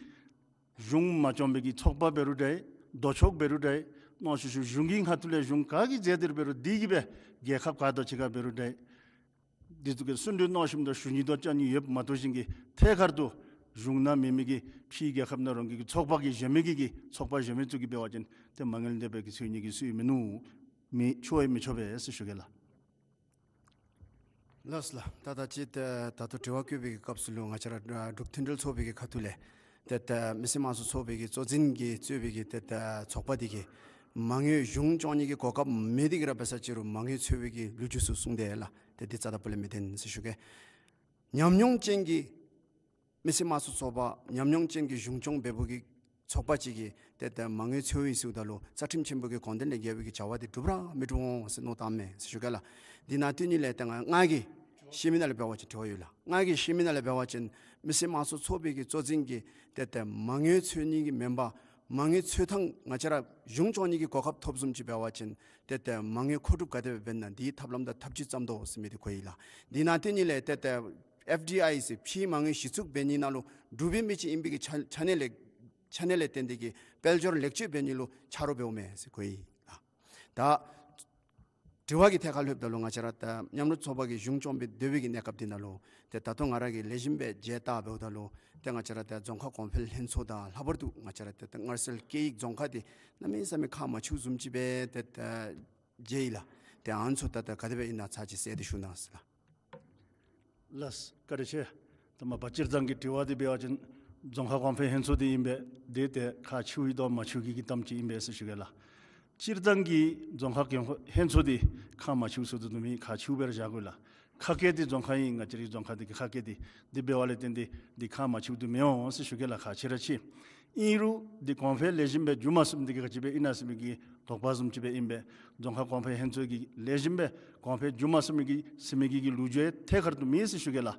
གཞུང་མ་སྐྱོང་བའི་གི་ཚོགས་པ་འབད་རུང་འདྲ། ལྡོག་ཕྱོགས་འབད་རུང་འདྲ། ནང་ཤུལ་ཤུལ་གཞུང་གི་ངོ་ཐོག་ལས་གཞུང་ག་གིས་མཛད་དེ་ར་འབད་རུང་འདི་གིས་སྦེ་རྒྱལ་ཁབ་ག་དང་གཅིག་ཁར་འབད་རུང་འདྲ། འདི་ཚུ་གི་གསུང་གྲོས་གནང་ཞིནམ་ད་ཞུ་ནི་དང་བཅར་ནི་ཡོདཔ་མ་གཏོགས་གཞན་གྱི་ཐད་ཀར་དུ་གཞུང་ནང་མེད་མི་གི་ཕྱིའི་རྒྱལ་ཁབ་ནང་རང་གི་ཚོགས་པ་གིས་གཞན་མི་གི་གི་ཚོགས་པ་གཞན་མི་ཚུ་གིས་འབད་བ་ཅིན་ཏེ་མ་དངུལ་འདི་སྦེ་གི་འཚོལ་ནི་གི་སྲོལ་མིན་ནུག། མི་ཆོག་ཡང་མི་ཆོག་པས་ཟེར་ཞུ་གེ་ལགས། ལགས་ལགས། ད་ད་ཅི་ད་ད་ལྟོ་དྲི་བ་བཀོད་པའི་གི་སྐབས་སུ་ལུ་ང་བཅས་ར་འབྲུག་མཐུན་སྒྲིལ་ཚོགས་པའི་གི་ཁ་ཐུག་ལས་ཏེ་ད་མི་སེར་དམངས་གཙོ་ཚོགས་པའི་གི་གཙོ་འཛིན་གྱིས་གཙོས་པའི་གི་ཏེ་ད་ཚོགས་པ་འདི་གིས་མ་དངུལ་གཞུང་སྐྱོང་ནི་གི་གོ་སྐབས་མེད་དེ་གི་ར་འབད་ས་ཅིག་རུང་མ་དངུལ་འཚོལ་བའི་གི་ལོ་རྒྱུས་ཚུ་གསུངས་དེས་ལགས། ཏེ་འདི་རྩ་དང་པོ་ལས་མི་བདེན་ཟེར་ཞུ་གེ། ཉམས་མྱོང་ཅན་གྱི་མི་སེར་དམངས་གཙོ་ཚོགས་པ་ཉམས་མྱོང་ཅན་གྱི་གཞུང་སྐྱོང་འབད་འབདཝ་གི་ཚོགས་པ་ཅིག་གིས་ཏེ་ད་མ་དངུལ་འཚོལཝ་ཨིན་ཟེརཝ་ད་ལུ་རྩ་ཁྲིམས་ཆེན་པོ་གི་དགོངས་དོན་ལས་འགལ་བའི་གི་བྱ་བ་འདི་སྒྲུབ་ར་མི་སྒྲུབ་འོང་ཟེར་མནོ་བཏངམ་མས་ཟེར་ཞུ་གེ་ལགས། འདི་ནང་དོན་ཉིད་ལས་ཏེ་ང་ང་གིས་ཤེས་མི་ནང་ལས་འབད་བ་ཅིན་དྲི་བ་ཡོད་ལགས། ང་གིས་ཤེས་མི་ནང་ལས་འབད་བ་ཅིན་མི་སེར་དམངས་གཙོ་ཚོགས་པའི་གི་གཙོ་འཛིན་གྱིས་ཏེ་ད་མ་དངུལ་འཚོལ་ནི་གི་མེན་པར་མ་དངུལ་འཚོལ་ཐངས་ང་བཅས་ར་གཞུང་སྐྱོང་ནི་གི་གོ་སྐབས་ཐོབ་བཟུམ་ཅིག་འབད་བ་ཅིན་ཏེ་ད་མ་དངུལ་མཁོ་སྒྲུབ་ག་དེ་སྦེ་འབད་ན་འདི་ཐབས་ལམ་དང་ཐབས་ཇུས་བརྩམ་དོ་ཟེར་མི་འདི་གོ་ཡི་ལགས། འདི་ནང་དོན་ཉིད་ལས་ཏེ་ད་ཨེཕ་ཌི་ཨའི་ཟེར་ཕྱིའི་མ་དངུལ་གཞི་བཙུགས་འབད་ནི་ནང་ལུ་འབྲུག་པའི་མི་ཅིག་ཨིན་པའི་གི་ཆ་ཆ་ནས་ལས་ཆ་ནས་ལས་བརྟེན་ཏེ་གི་དཔལ་འབྱོར་ལེགས་བཅོས་འབད་ནི་ལུ་ཆ་རོགས་འབདཝ་མས་ཟེར་གོ་ཡི་ལགས། ད་ དྲི་བ་གི་ཐད་ཁར་ལྷོདཔ་ད་ལུ་ང་བཅས་ར་ད་མཉམ་རུབ་ཚོགས་པ་གི་གཞུང་སྐྱོང་སྦེ་སྡོད་པའི་གི་གནས་སྐབས་འདི་ནང་ལུ་ཏེ་ད་ལྟོ་ང་ར་གིས་ལེགས་ཤོམ་སྦེ་མཇལ་བལྟ་འབདཝ་ད་ལུ་ཏེ་ང་བཅས་ར་ད་རྫོང་ཁག་གོང་འཕེལ་ལྷན་ཚོགས་དང་ལྷག་པར་དུ་ང་བཅས་ར་ད་ད་མངར་ཟས་སྐད་ཡིག་རྫོང་ཁག་འདི་གནམ་མེད་ས་མེད་ཁག་མ་ཆེཝ་བཟུམ་ཅིག་སྦེ་ཏེ་ད་མཇལ་ཡི་ལགས། ཏེ་ཨ་ནི་ཚུ་ད་ད་ག་དེ་སྦེ་ཨིན་ན་ཚར་ཅིག་གསལ་ཏེ་ཞུ་གནང་ཟེར་ལགས། ལགས་བཀའ་དྲིན་ཆེ། ད་མ་པ་སྤྱིར་བཏང་གི་དྲི་བ་འདི་འབད་བ་ཅིན་རྫོང་ཁག་གོང་འཕེལ་ལྷན་ཚོགས་འདི་ཨིན་པས། འདི་ཏེ་ཁག་ཆེཝ་ཨིན་དོ་མ་ཆེཝ་གི་གི་གཏམ་ཅིག་ཨིན་པས་ཟེར་ཞུ་གེ་ལགས། སྤྱིར་བཏང་གི་རྫོང་ཁག་གི་ལྷན་ཚོགས་འདི་ཁག་མ་ཆེཝ་ཟེར་དོ་མེན། ཁག་ཆེཝ་སྦེ་ར་བཞག་དགོ་ལགས། ཁ་སྐད་འདི་རྫོང་ཁག་ཨིན། ང་བཅས་རའི་རྫོང་ཁག་འདི་གི་ཁ་སྐད་འདི་འདི་འབད་བ་ལས་བརྟེན་ཏེ་འདི་ཁག་མ་ཆེཝ་འདི་མི་འོང་ཟེར་ཞུ་གེ་ལགས། ཁག་ཆེ་ར་ཆེ། ཨིན་རུང་འདི་གོང་འཕེལ་ལེགས་ཤོམ་སྦེ་འགྱོ་མ་ཚུགསཔ་འདི་གིས་ག་ཅི་སྦེ་ཨིན་ན་ཟེར་མི་གི་དོགས་པ་བཟུམ་ཅིག་སྦེ་ཨིན་པས། རྫོང་ཁག་གོང་འཕེལ་ལྷན་ཚོགས་ཀྱིས་ལེགས་ཤོམ་སྦེ་གོང་འཕེལ་འགྱོ་མ་ཚུགས་མི་གི་ཟེར་མི་གི་གི་ལུགས་སྲོལ་ཐད་ཀར་དུ་མེད་ཟེར་ཞུ་གེ་ལགས།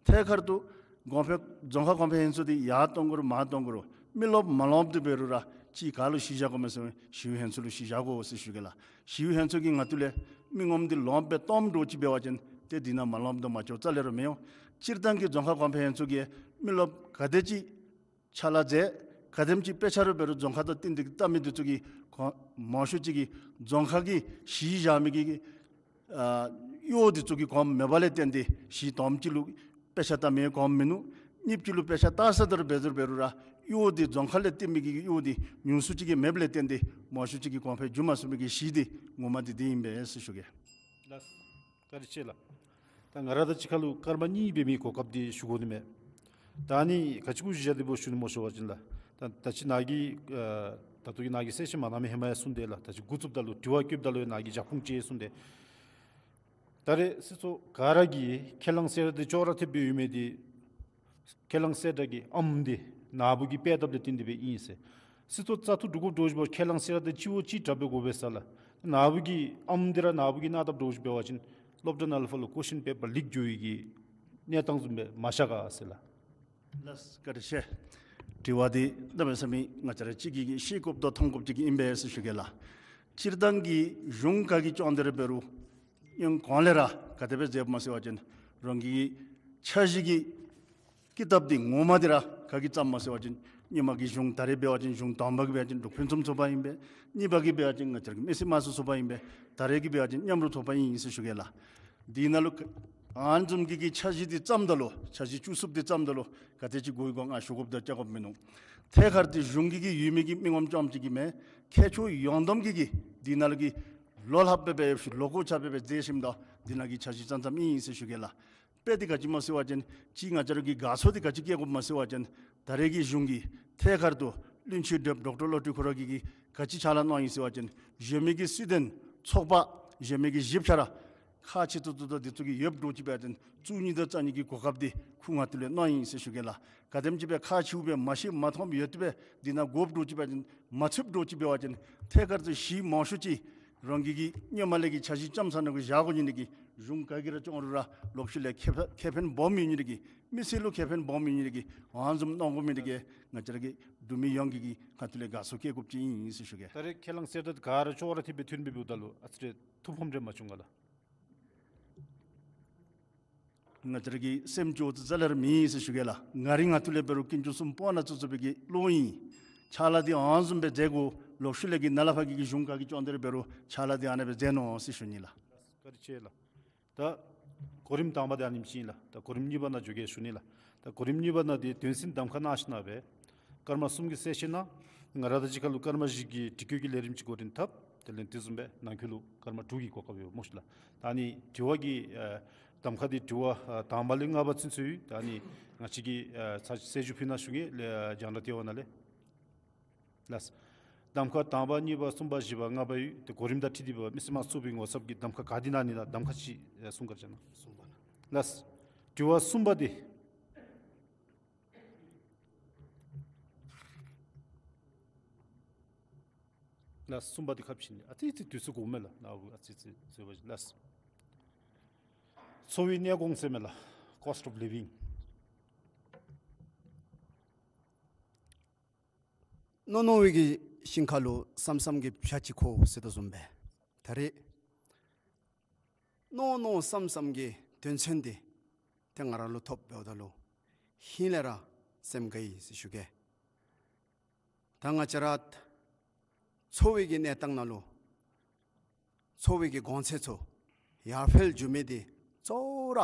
ཐད་ཀར་དུ་གོང་འཕེལ་རྫོང་ཁག་གོང་འཕེལ་ལྷན་ཚོགས་འདི་ཡར་གཏོང་དགོ་རུང་མར་གཏོང་དགོ་རུང་མི་སློབ་མ་སློབ་འདི་འབད་རུང་ར་གཅིག་ག་ལུ་གཞི་བཞག་དགོ་མས་ཟེར་བ་ཅིན་ཞི་གཡོག་ལྷན་ཚོགས་ལུ་གཞི་བཞག་དགོ་ཟེར་ཞུ་གེ་ལགས། ཞི་གཡོག་ལྷན་ཚོགས་ཀྱིས་ང་བཅས་ལས་མི་ངོམ་འདི་ལོངམ་སྦེ་སྟོངམ་འདྲཝ་ཅིག་འབད་བ་ཅིན་ཏེ་འདི་ནང་མ་ལོངམ་དང་མ་འགྱོཝ་རྩ་ལས་ར་མི་འོང་། སྤྱིར་བཏང་གི་རྫོང་ཁག་གོང་འཕེལ་ལྷན་ཚོགས་ཀྱིས་མི་སློབ་ག་དེ་ཅིག་ཕྱག་ལཱ་མཛད། ག་དེམ་ཅིག་དཔེ་ཆ་ར་འབད་རུང་རྫོང་ཁག་དང་བསྟུན་ཏེ་གིས་བལྟ་མི་འདི་ཚུ་གིས་གོང་མང་ཤོས་ཅིག་གིས་རྫོང་ཁག་གིས་གཞི་བཞག་མི་གི་ཨ་གཡོག་འདི་ཚུ་གི་གོངམ་མེད་པ་ལས་བརྟེན་ཏེ་གཞི་དོངམ་ཅིག་ལུ་དཔེ་ཆ་བལྟ་མི་གོངམ་མིན་ནུག། གཉིས་ཅིག་ལུ་དཔེ་ཆ་བལྟ་ས་དེ་ར་འབད་རུང་འབད་རུང་ར་གཡོག་འདི་རྫོང་ཁག་ལས་བཏོན་མི་གི་གཡོག་འདི་ཉུང་སུ་ཅིག་གིས་མེདཔ་ལས་བརྟེན་ཏེ་མང་ཤོས་ཅིག་གིས་གོང་འཕེལ་འགྱོ་མ་ཚུགས་མི་གི་གཞི་འདི་ངོ་མ་འདི་འདི་ཨིན་པས་ཟེར་ཞུ་གེ། ལགས། བཀའ་དྲིན་ཆེ་ལགས། ད་ང་ར་དང་གཅིག་ཁར་ལུ་སྐར་མ་གཉིས་འབད་མི་གོ་སྐབས་འདི་ཞུ་དགོ་ནི་མས། ད་ཨ་ནི་ག་ཅི་གུ་གཞི་བཞག་སྟེ་འབད་ཞུ་ནི་སྨོ་ཟེར་བ་ཅིན་ལགས། ད་ད་ཅི་ནཱ་གི་ཨ་ད་ལྟོ་གི་ནཱ་གི་གསལ་བཤད་མ་གནང་མི་ཧེ་མ་ཡང་གསུངས་ཏེ་ལགས། ད་ཅི་འགོ་བཙུགསཔ་ད་ལུ་དྲི་བ་བཀོདཔ་ད་ལུ་ཡང་ནཱ་གིས་རྒྱབ་ཁུངས་ཅིག་གསུངས་ཏེ། ད་རེས་སྲིད་ཚོགས་ག་ར་གིས་ཁས་བླངས་གསལ་བསྒྲགས་འདི་ཅོག་ར་འཐདཔ་སྦེ་ཡོད་མི་འདི་ཁས་བླངས་གསལ་བསྒྲགས་ཀྱི་ཨམ་འདི་ནཱ་བུ་གིས་སྤེལ་དཔ་ལས་བརྟེན་ཏེ་སྦེ་ཨིན་ཟེར། སྲིད་ཚོགས་བཙག་འཐུ་གྲུབ་དགོཔ་འདྲཝ་ཅིག་འབད་ཁས་བླངས་གསལ་བསྒྲགས་འདི་སྤྱི་བོ་གཅིག་དྲག་སྦེ་དགོ་པས་ཟེར་ལགས། ནཱ་བུ་གི་ཨམ་འདི་ར་ནཱ་བུ་གིས་གནང་དཔ་འདྲཝ་ཅིག་འབད་བ་ཅིན་སློབ་གྲྭ་ནང་ལུ་ཕར་ལུ་ཀོ་ཤཱན་པེ་པར་ལིཀ་འགྱོ་བའི་གི་གནས་སྟངས་བཟུམ་སྦེ་མ་ཤར་ག་ཟེར་ལགས། ལགས་བཀའ་དྲིན་ཆེ། དྲི་བ་འདི་གནམ་མེད་ས་མེད་ང་བཅས་ར་གཅིག་གིས་ཤེས་དགོཔ་དང་མཐོང་དགོཔ་ཅིག་ཨིན་པས་ཟེར་ཞུ་གེ་ལགས། སྤྱིར་བཏང་གི་གཞུང་ག་གིས་སྐྱོང་སྟེ་ར་འབད་རུང་ཡང་གོང་ལས་ར་ག་དེ་སྦེ་མཛདཔ་སྨོ་ཟེར་བ་ཅིན་རང་གི་འཆར་གཞི་གི་ཀི་དེབ་འདི་ངོ་མ་འདི་ར་ག་གིས་བརྩམས་སྨོ་ཟེར་བ་ཅིན་སྔོན་མ་གི་གཞུང་ད་རེས་འབད་བ་ཅིན་གཞུང་དང་པ་གི་འབད་བ་ཅིན་འབྲུག་ཕུན་སུམ་ཚོགས་པ་ཨིན་པས། གཉིས་པ་གི་འབད་བ་ཅིན་ང་བཅས་ར་གི་མི་སེར་དམངས་གཙོ་ཚོགས་པ་ཨིན་པས། ད་རེས་ཀྱི་འབད་བ་ཅིན་མཉམ་རུབ་ཚོགས་པ་ཨིན་ཟེར་ཞུ་གེ་ལགས། འདི་ནང་ལུ་ཨ་ནི་བཟུམ་གྱི་གི་འཆར་གཞི་འདི་བརྩམསཔ་ད་ལུ་འཆར་གཞི་བཅུ་གསུམ་འདི་བརྩམསཔ་ད་ལུ་ག་དེ་ཅིག་དགོ་ཡི་གོ་ང་ཞུ་དགོཔ་དང་བཅར་དགོཔ་མིན་ནུག། ཐད་ཀར་འདི་གཞུང་གི་གི་ཡོད་མི་གི་མི་ངོམ་རྐྱངམ་ཅིག་གིས་མེན། མཁས་མཆོག་ཡོངས་བསྡོམས་ཀྱིས་གི་འདི་ནང་ལུ་གི་ལོ་ལྷགཔ་སྦེ་སྦེ་ལོ་གོ་ཆ་སྦེ་སྦེ་མཛད་ཞིནམ་ད་འདི་ནང་གི་འཆར་གཞི་བརྩམས་བརྩམསཔ་ཨིན་ཟེར་ཞུ་གེ་ལགས། དཔེ་འདི་ག་ཅི་སྨོ་ཟེར་བ་ཅིན་གཅིག་ང་བཅས་ར་གིས་དགའ་ཚོར་འདི་ག་ཅི་སྐྱེ་དགོཔ་སྨོ་ཟེར་བ་ཅིན་ད་རེས་ཀྱི་གཞུང་གིས་ཐད་ཀར་དུ་བློན་ཆེན་དྲགཔ་ཌོག་ཊར་བློ་གྲོས་ཁོ་ར་གིས་གི་ག་ཅི་ཕྱག་ལཱ་གནང་ཡི་ཟེར་བ་ཅིན་གཞོན་མི་གི་སྲིད་དོན་ཚོགས་པ་གཞོན་མི་གི་གཞི་ཆ་ར་ཁག་ཆེ་ཏོག་ཏོ་དང་འདི་ཚུ་གི་ཡོདཔ་འདྲཝ་ཅིག་འབད་བ་ཅིན་བཙུགས་ནི་དང་བཙུགས་ནི་གི་གོ་སྐབས་འདི་ཁོང་ང་ཏུ་ལས་གནང་ཡི་ཟེར་ཞུ་གེ་ལགས། ག་དེམ་ཅིག་སྦེ་ཁག་ཆེཝ་སྦེ་མ་ཤེས་མ་མཐོངམ་ཡོད་དེ་སྦེ་འདི་ནང་དགོཔ་འདྲཝ་ཅིག་འབད་བ་ཅིན་མ་ཚུདཔ་འདྲཝ་ཅིག་འབད་བ་ཅིན་ཐད་ཀར་དུ་གཞི་མང་ཤོས་ཅིག་རང་གི་གི་སྔོན་མ་ལས་ཀྱི་འཆར་གཞི་བརྩམས་ཚར་ནང་གི་བཞག་དགོ་ནི་འདི་གིས་གཞུང་ག་གིས་ར་སྐྱོང་རུང་ར་ལོག་ཤུལ་ལས་ཁེ་ཕན་ཁེ་ཕན་སྦོམ་ཡོད་ནི་འདི་གིས་མི་སེར་ལུ་ཁེ་ཕན་སྦོམ་ཡོད་ནི་འདི་གིས་ཨ་ནི་བཟུམ་གནང་དགོ་མི་འདི་གིས་ང་བཅས་ར་གི་འབྲུག་མི་ཡོངས་ཀྱི་གི་ཁ་ཐུག་ལས་དགའ་ཚོར་སྐྱེ་དགོཔ་ཅིག་ཨིན་ཟེར་ཞུ་གེ། ད་རེས་ཁས་བླངས་གསལ་བསྒྲགས་ག་ར་ཅོག་ར་འཐདཔ་སྦེ་ཐོན་པའི་འབདཝ་ད་ལུ་ཨ་ཙི་རེ་ཐུགས་ཕམ་རེ་མ་བྱུང་ག་ལགས། ང་བཅས་ར་གི་སེམས་སྐྱོ་ཚུ་རྩ་ལས་ར་མེད་ཟེར་ཞུ་གེ་ལགས། ང་རའི་ངོ་ཐོག་ལས་འབད་རུང་དཀོན་མཆོག་གསུམ་དཔོན་གནང་བཙུགས་བཙུགས་པའི་གི་བློ་ཨིན། ཕྱག་ལཱ་འདི་ཨ་ནི་བཟུམ་སྦེ་མཛད་དགོ། ལོག་ཤུལ་ལས་ཀྱི་ནཱ་ལས་ཕར་གྱི་གི་གཞུང་ག་གིས་སྐྱོང་སྟེ་ར་འབད་རུང་ཕྱག་ལཱ་འདི་ཨ་ནེ་སྦེ་མཛད་ནི་ཟེར་ཞུ་ནི་ལགས། བཀའ་དྲིན་ཆེ་ལགས། ད་གོ་རིམ་དང་པ་འདི་ཨ་ནེམ་ཅིག་ཨིན་ལགས། ད་གོ་རིམ་གཉིས་པ་ནང་འགྱོ་གེ་ཞུ་ནི་ལགས། ད་གོ་རིམ་གཉིས་པ་ནང་འདི་དོན་ཚན་གདམ་ཁ་གནང་ཞིནམ་ལས་སྐར་མ་གསུམ་གྱི་གསལ་བཤད་གནང་། ང་ར་དང་གཅིག་ཁར་ལུ་སྐར་མ་བཞི་གི་དྲི་བཀོད་ཀྱི་ལས་རིམ་ཅིག་འགོ་འདྲེན་འཐབ། དེ་ལས་དེ་བཟུམ་སྦེ་ནང་འཁོད་ལུ་སྐར་མ་དྲུག་གི་གོ་སྐབས་ཡོད་སྨོ་ཤིག་ལགས། ད་ཨ་ནི་དྲི་བ་གི་ཨ་གདམ་ཁ་འདི་དྲི་བ་ཨ་དང་པ་ལས་ལྔ་པ་ཚུན་ཚོད་ཡོད། ད་ཨ་ནི་ང་བཅས་ཀྱིས་ཨ་ཚར་གཅིག་གསལ་ཞུ་ཕུལ་གནང་ཞུ་གེ་ལགས། རྒྱང་བསྒྲགས་ལྟེ་བ་ནང་ལས། ལགས། གདམ་ཁ་དང་པ་གཉིས་པ་གསུམ་པ་བཞི་པ་ལྔ་པ་ཡོད། ཏེ་གོ་རིམ་དང་འཁྲིལ་ཏེ་འབད་བ་མི་སེར་དམངས་གཙོའི་ངོ་ཚབ་ཀྱི་གདམ་ཁ་ག་འདི་གནང་ནི་ན་གདམ་ཁ་ཅིག་ཨེ་གསུང་བཀའ་དྲིན་ཆེ་གནང་། གསུམ་པ་ལགས། ལགས། དྲི་བ་གསུམ་པ་འདི། ལགས། གསུམ་པ་འདི་ཁ་ཕྱེ་ནི་ཨ་ཙི་ཙི་དུས་ཚོད་འགོརཝ་མས་ལགས། ནཱ་བུ་ཨ་ཙི་ཙི་འཛོལ་བ་ཅིན་ལགས། འཚོ་བའི་གནས་གོང་ཟེར་མས་ལགས། Cost of living། རྣོ་རྣོ་བའི་གི་ཤིང་ཁ་ལུ་སམ་སམ་གྱི་བྱ་ཅིག་འཁོར་ཟེར་དོ་བཟུམ་སྦེ་ད་རེས་རྣོ་རྣོ་སམ་སམ་གྱི་དོན་ཚན་འདི་ཏེ་ང་ར་ལུ་ཐོབ་འབདཝ་ད་ལུ་ཧིང་ལས་ར་སེམས་དགའ་ཡི་ཟེར་ཞུ་གེ། ད་ང་བཅས་ར་འཚོ་བའི་གི་གནས་སྟངས་ནང་ལུ་ འཚོ་བའི་གི་གོང་ཚད་ཚུ་ཡར་འཕེལ་འགྱོ་མི་འདི་གཙོ་བོ་ར་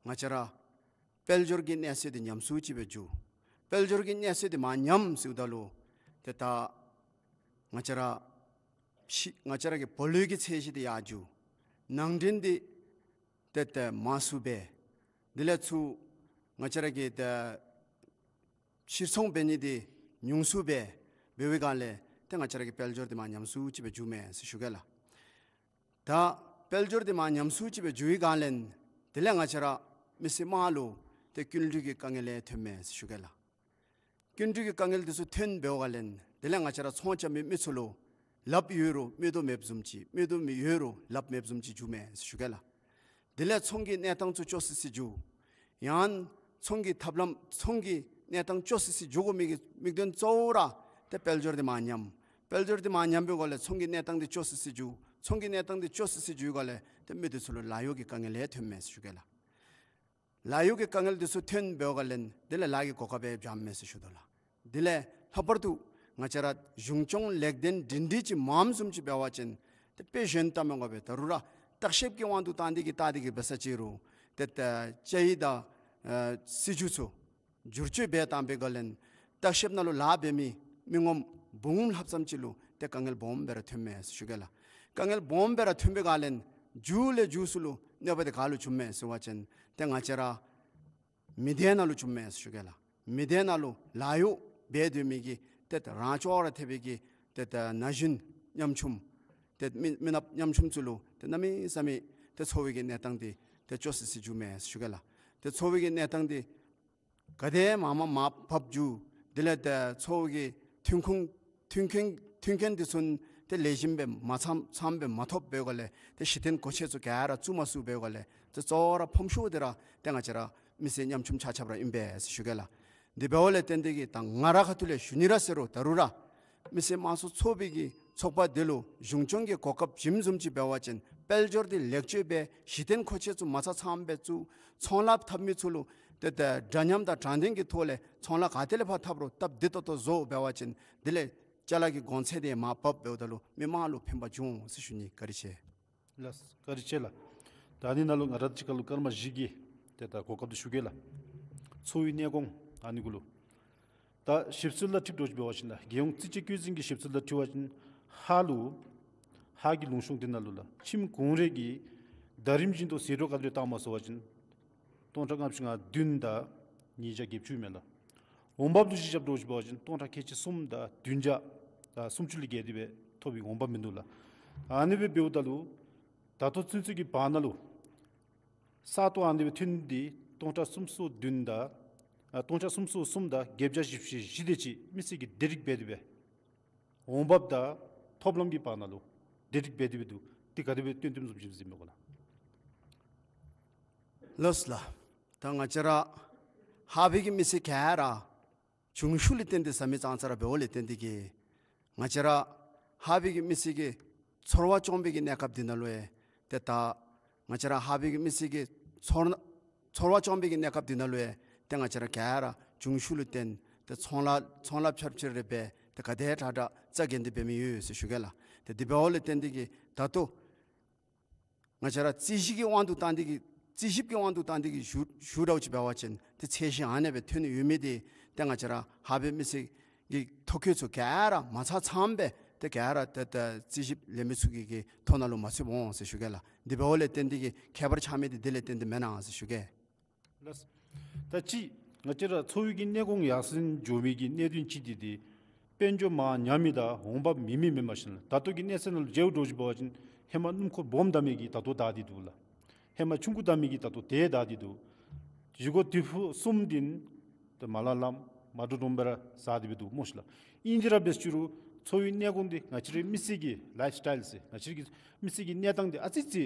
ང་བཅས་ར་དཔལ་འབྱོར་གྱི་གནས་ཚད་འདི་ཉམས་སུ་ཅིག་སྦེ་འགྱོ། དཔལ་འབྱོར་གྱི་གནས་ཚད་འདི་མར་ཉམས་ཟེརཝ་ད་ལུ་ཏེ་ད་ང་བཅས་ར་ཕྱི་ང་བཅས་ར་གི་བུ་ལོན་གྱི་ཚད་གཞི་འདི་ཡར་འགྱོ། ནང་འདྲེན་འདི་ཏེ་ཏེ་མང་སུ་འབད། དེ་ལས་ཚུར་ང་བཅས་ར་གི་ཏེ་ཕྱིར་ཚོང་འབད་ནི་འདི་ཉུང་སུ་འབད། འབད་བའི་སྒང་ལས་ཏེ་ང་བཅས་ར་གི་དཔལ་འབྱོར་འདི་མར་ཉམས་སུ་ཅིག་སྦེ་འགྱོཝ་མས་ཟེར་ཞུ་གེ་ལགས། ད་དཔལ་འབྱོར་འདི་མར་ཉམས་སུ་ཅིག་སྦེ་འགྱོ་བའི་སྒང་ལས་དེ་ལས་ང་བཅས་ར་མི་སེར་དམངས་ལུ་ཏེ་སྐྱིན་འགྲུལ་གྱི་དཀའ་ངལ་ཡང་ཐོནམ་མས་ཟེར་ཞུ་གེ་ལགས། སྐྱིན་འགྲུལ་གྱི་དཀའ་ངལ་འདི་ཚུ་ཐོན་འབདཝ་ལས་དེ་ལས་ང་བཅས་ར་ཚོང་རྐྱབ་མི་མི་ཚུ་ལུ་ལགཔ་ཡོད་རུང་མིག་ཏོ་མེདཔ་བཟུམ་ཅིག་མིག་ཏོ་མི་ཡོད་རུང་ལགཔ་མེདཔ་བཟུམ་ཅིག་འགྱོཝ་མས་ཟེར་ཞུ་གེ་ལགས། དེ་ལས་ཚོང་གི་གནས་སྟངས་ཚུ་སྐྱོ་སི་སི་འགྱོ། ཡང་ཚོང་གི་ཐབས་ལམ་ཚོང་གི་གནས་སྟངས་སྐྱོ་སི་སི་འགྱོ་དགོ་མི་གི་དམིགས་དོན་གཙོ་བོ་ར་ཏེ་དཔལ་འབྱོར་འདི་མར་ཉམས། དཔལ་འབྱོར་འདི་མར་ཉམས་པའི་སྒང་ལས་ཚོང་གི་གནས་སྟངས་འདི་སྐྱོ་སི་སི་འགྱོ། ཚོང་གི་གནས་སྟངས་འདི་སྐྱོ་སི་སི་འགྱོ་བའི་སྒང་ལས་ཏེ་མི་འདི་ཚུ་ལུ་ལཱ་གཡོག་གི་དཀའ་ངལ་ཡང་ཐོནམ་མས་ཟེར་ཞུ་གེ་ལགས། ལཱ་གཡོག་གི་དཀའ་ངལ་འདི་ཚུ་ཐོན་འབདཝ་ལས་དེ་ལས་ལཱ་གི་གོ་སྐབས་ཡང་འཇམ་མས་ཟེར་ཞུ་དོ་ལགས། དེ་ལས་ལྷག་པར་དུ་ང་བཅས་ར་གཞུང་སྐྱོང་ལེགས་ལྡན་སྒྲིང་སྒྲིང་ཅིག་མངམ་བཟུམ་ཅིག་འབད་བ་ཅིན་ཏེ་དཔེ་གཞན་ལྟ་མི་དགོ་པས། ད་རུང་ར་བརྟག་ཞིབ་ཀྱི་དབང་དུ་བཏང་སྟེ་གི་བལྟ་སྟེ་གི་འབད་ས་ཅིག་རུང་ཏེ་ད་ཅ་ཡི་དང་ཨ་སྲིད་ཇུས་ཚུ་བསྒྱུར་བཅོས་འབད་བཏང་པའི་སྒང་ལས་བརྟག་ཞིབ་ནང་ལུ་ལཱ་འབད་མི་མི་ངོམ་འབུམ་ལྷགཔ་ཙམ་ཅིག་ལུ་ཏེ་དཀའ་ངལ་སྦོམ་སྦེ་ར་ཐོནམ་མས་ཟེར་ཞུ་གེ་ལགས། དཀའ་ངལ་སྦོམ་སྦེ་ར་ཐོན་པའི་སྒང་ལས་མཇུག་ལས་མཇུག་སུ་ལུ་གནོད་པ་འདི་ག་ལུ་བྱུངམ་མས་ཟེར་བ་ཅིན་ཏེ་ང་བཅས་ར་མི་སྡེ་ནང་ལུ་བྱུངམ་མས་ཟེར་ཞུ་གེ་ལགས། མི་སྡེ་ནང་ལུ་ལཱ་གཡོག་འབད་སྡོད་མི་གི་ཏེ་ད་རང་ཅོག་ར་ཐེབས་པའི་གི་ཏེ་ད་ན་གཞོན་ཉམ་ཆུང་ཏེ་མི་མི་ནགཔ་ཉམ་ཆུང་ཚུ་ལུ་ཏེ་གནམ་མེད་ས་མེད་ཏེ་འཚོ་བའི་གི་གནས་སྟངས་འདི་ཏེ་སྐྱོ་སི་སི་འགྱོཝ་མས་ཟེར་ཞུ་གེ་ལགས། ཏེ་འཚོ་བའི་གི་གནས་སྟངས་འདི་ག་དེ་མར་མར་མར་བབས་འགྱོ། དེ་ལས་ཏེ་འཚོ་བའི་གི་ཐོན་ཁུངས་ཐོན་ཁུངས་ཐོན་ཁུངས་འདི་ཚུ་ཏེ་ལེགས་ཤོམ་སྦེ་མ་ཚང་ཚངམ་སྦེ་མ་ཐོབ་པའི་སྒང་ལས་ཏེ་གཞི་རྟེན་གོ་ཆས་ཚུ་ག་ར་བཙུགས་མ་ཚུགས་པའི་སྒང་ལས་ཏེ་གཙོ་བོ་ར་ཕོངས་ཤོས་འདི་ར་ཏེ་ང་བཅས་ར་མི་སེར་ཉམ་ཆུང་ཆ་ཁྱབ་ར་ཨིན་པས་ཟེར་ཞུ་གེ་ལགས། དེ་འབདཝ་ལས་བརྟེན་ཏེ་གི་ད་ང་རའི་ཁ་ཐུག་ལས་ཞུ་ནི་ར་ཟེར་རུང་ད་རུང་ར་མི་སེར་དམངས་གཙོ་ཚོགས་པའི་གི་ཚོགས་པ་འདི་ལུ་གཞུང་སྐྱོང་གི་གོ་སྐབས་བྱིནམ་བཟུམ་ཅིག་འབད་བ་ཅིན་དཔལ་འབྱོར་འདི་ལེགས་བཅོས་འབད་གཞི་རྟེན་མཁོ་ཆས་ཚུ་མ་ཚང་ཚངམ་སྦེ་བཙུགས། ཚོང་ལཱ་འཐབ་མི་ཚུ་ལུ་ཏེ་ད་འདྲ་མཉམ་དང་དྲང་བདེན་གྱི་ཐོག་ལས་ཚོང་ལཱ་ག་ཏེ་ལས་ཕར་འཐབ་རུང་སྟབས་བདེ་ཏོག་ཏོ་བཟོ་འབད་བ་ཅིན་དེ་ལས་ཅ་ལ་གི་གོང་ཚད་འདི་མར་བབས་འབདཝ་ད་ལུ་མི་དམངས་ལུ་ཕན་པ་འབྱུང་འོང་ཟེར་ཞུ་ནི། བཀའ་དྲིན་ཆེ། ལགས་བཀའ་དྲིན་ཆེ་ལགས། ད་ཨ་ནི་ནང་ལུ་ང་ར་གཅིག་ཁར་ལུ་སྐར་མ་བཞི་གི་ཏེ་ད་གོ་སྐབས་འདི་ཞུ་གེ་ལགས། འཚོ་བའི་གནས་གོང་ཨ་ནི་གུ་ལུ་ད་ཞིབ་འཚོལ་ལུ་འཁྲིལ་འགྱོ་ཞིནམ་ལས་རྒྱལ་ཡོངས་རྩིས་དཔྱད་བཀོད་འཛིན་གྱི་ཞིབ་འཚོལ་ལུ་འཁྲིལ་བ་ཅིན་ཧཱ་ལུ་ཧཱ་གི་ལུང་གཤོང་འདི་ནང་ལུ་ལགས་ཁྱིམ་གུང་རེ་གི་ཟད་འགྲོ་ག་དེ་སྦེ་བཏངམ་སྨོ་ཟེར་བ་ཅིན་སྟོང་ཕྲག་ལྔ་བཅུ་ང་བདུན་དང་ཉིས་བརྒྱ་བརྒྱད་ཅུ་མས་ལགས། འོང་འབབ་ལུ་གཞི་བཞག་འགྱོ་ཞིནམ་ལས་སྟོང་ཕྲག་ཁལ་གཅིག་གསུམ་དང་བདུན་བརྒྱ་དང་སུམ་ཅུ་ལས་བརྒལ་ཏེ་སྦེ་ཐོབ་པའི་འོང་འབབ་མིན་འདུག་ལགས། ཨ་ནི་སྦེ་འབདཝ་ད་ལུ་ད་ལྟོ་ཚུན་ཚོད་ཀྱི་བར་ན་ལུ་ས་སྟོང་ཨ་ནི་སྦེ་ཐོན་ཏེ་སྟོང་ཕྲག་སུམ་ཅུ་སོ་བདུན་དང་ཨ་སྟོང་ཕྲག་སུམ་ཅུ་སོ་གསུམ་དང་བརྒྱད་བརྒྱ་བཞི་བཅུ་ཞེ་བཞི་དེ་ཅིག་མི་སེར་གྱིས་བདེ་སྒྲིག་འབད་དེ་སྦེ་འོང་འབབ་དང་ཐོབ་ལམ་གྱི་བར་ན་ལུ་བདེ་སྒྲིག་འབད་དེ་སྦེ་འདུག། དེ་ག་དེ་སྦེ་སྟོན་སྟོནམ་བཟུམ་ཅིག་གཟིགས་མི་གོ་ལགས། ལགས་སོ་ལགས། ད་ང་བཅས་ར་ཧཱ་པའི་གི་མི་སེར་ག་ར་ཆུང་ཤོས་ལས་བརྟེན་ཏེ་བཟའ་མི་ཙང་ཙ་ར་འབདཝ་ལས་བརྟེན་ཏེ་གི་ང་བཅས་ར་ཧཱ་པའི་གི་མི་སེར་གྱི་ཚོར་བ་བཅོམ་པའི་གི་གནས་སྐབས་འདི་ནང་ལུ་ཡང་ཏེ་ད་ང་བཅས་ར་ཧཱ་པའི་གི་མི་སེར་གྱི་ཚོར་ཚོར་བ་བཅོམ་པའི་གི་གནས་སྐབས་འདི་ནང་ལུ་ཡང་ཏེ་ང་བཅས་ར་ག་ར་ཆུང་ཤོས་ལུ་བརྟེན་ཏེ་ཚོང་ལཱ་ཚོང་ལཱ་ཕྱར་ཕྱིར་རེ་འབད་ཏེ་ག་དེ་དྲག་དྲག་རྩ་འགེངས་ཏེ་འབད་མི་ཡོད་ཟེར་ཞུ་གེ་ལགས། ཏེ་དེ་འབདཝ་ལས་བརྟེན་ཏེ་གི་ད་ལྟོ་ང་བཅས་ར་རྩིས་ཞིབ་ཀྱི་དབང་དུ་བཏང་སྟེ་གི་རྩིས་ཞིབ་ཀྱི་དབང་དུ་བཏང་སྟེ་གི་ཞུ་ཞུ་འདྲཝ་ཅིག་འབད་བ་ཅིན་ཏེ་ཚད་གཞི་ཨ་ནེ་སྦེ་ཐོན་ཡོད་མི་འདི་ཏེ་ང་བཅས་ར་ཧཱ་པའི་མི་སེར་གྱི་ཐོ་བཀོད་ཚུ་ག་ར་མ་ཚང་ཚངམ་སྦེ་ཏེ་ག་ར་ཏེ་ཏེ་རྩིས་ཞིབ་ལས་མི་ཚུ་གི་གི་ཐོ་ནང་ལུ་མ་ཚུདཔ་འོང་ཟེར་ཞུ་གེ་ལགས། དེ་འབདཝ་ལས་བརྟེན་ཏེ་གི་ཁྱད་པར་ཆགས་མི་འདི་དེ་ལས་བརྟེན་ཏེ་མེན་ན་ཟེར་ཞུ་གེ། ལགས། ད་ཅི་ང་བཅས་ར་འཚོ་བའི་གི་གནས་གོང་ཡར་སེང་འགྱོ་མི་གི་གནད་དོན་ཅིག་འདི་ཏེ་དཔལ་འབྱོར་མར་ཉམས་མི་དང་འོང་འབབ་མེད་མི་མེནམ་ཞིནམ་ལས་ད་ལྟོ་གི་གནས་ཚད་ནང་ལུ་མཇལ་འགྱོ་ཞིནམ་ལས་ཧེ་མ་སྣུམ་འཁོར་སྦོམ་བདའ་མི་གི་ད་ལྟོ་བདའ་སྟེ་འདུག་ལགས། ཧེ་མ་ཆུང་ཀུ་བདའ་མི་གི་ད་ལྟོ་དེ་བདའ་སྟེ་འདུག། བཞེས་སྒོ་དུས་ཕུག་གསུམ་འདི་ཏེ་མ་ལང་ལངམ་མ་འདྲོག་འདྲོགམ་སྦེ་ར་བཟའ་སྟེ་སྦེ་འདུག་སྨོ་ཤིག་ལགས། ཨིན་ཏེ་ར་འབད་རུང་འཚོ་བའི་གནས་གོང་འདི་ང་བཅས་རའི་མི་སེར་གྱི་ལའིཕ་སི་ཊའིལ་ཟེར་ང་བཅས་རའི་གི་མི་སེར་གྱི་གནས་སྟངས་འདི་ཨ་ཙི་ཙི་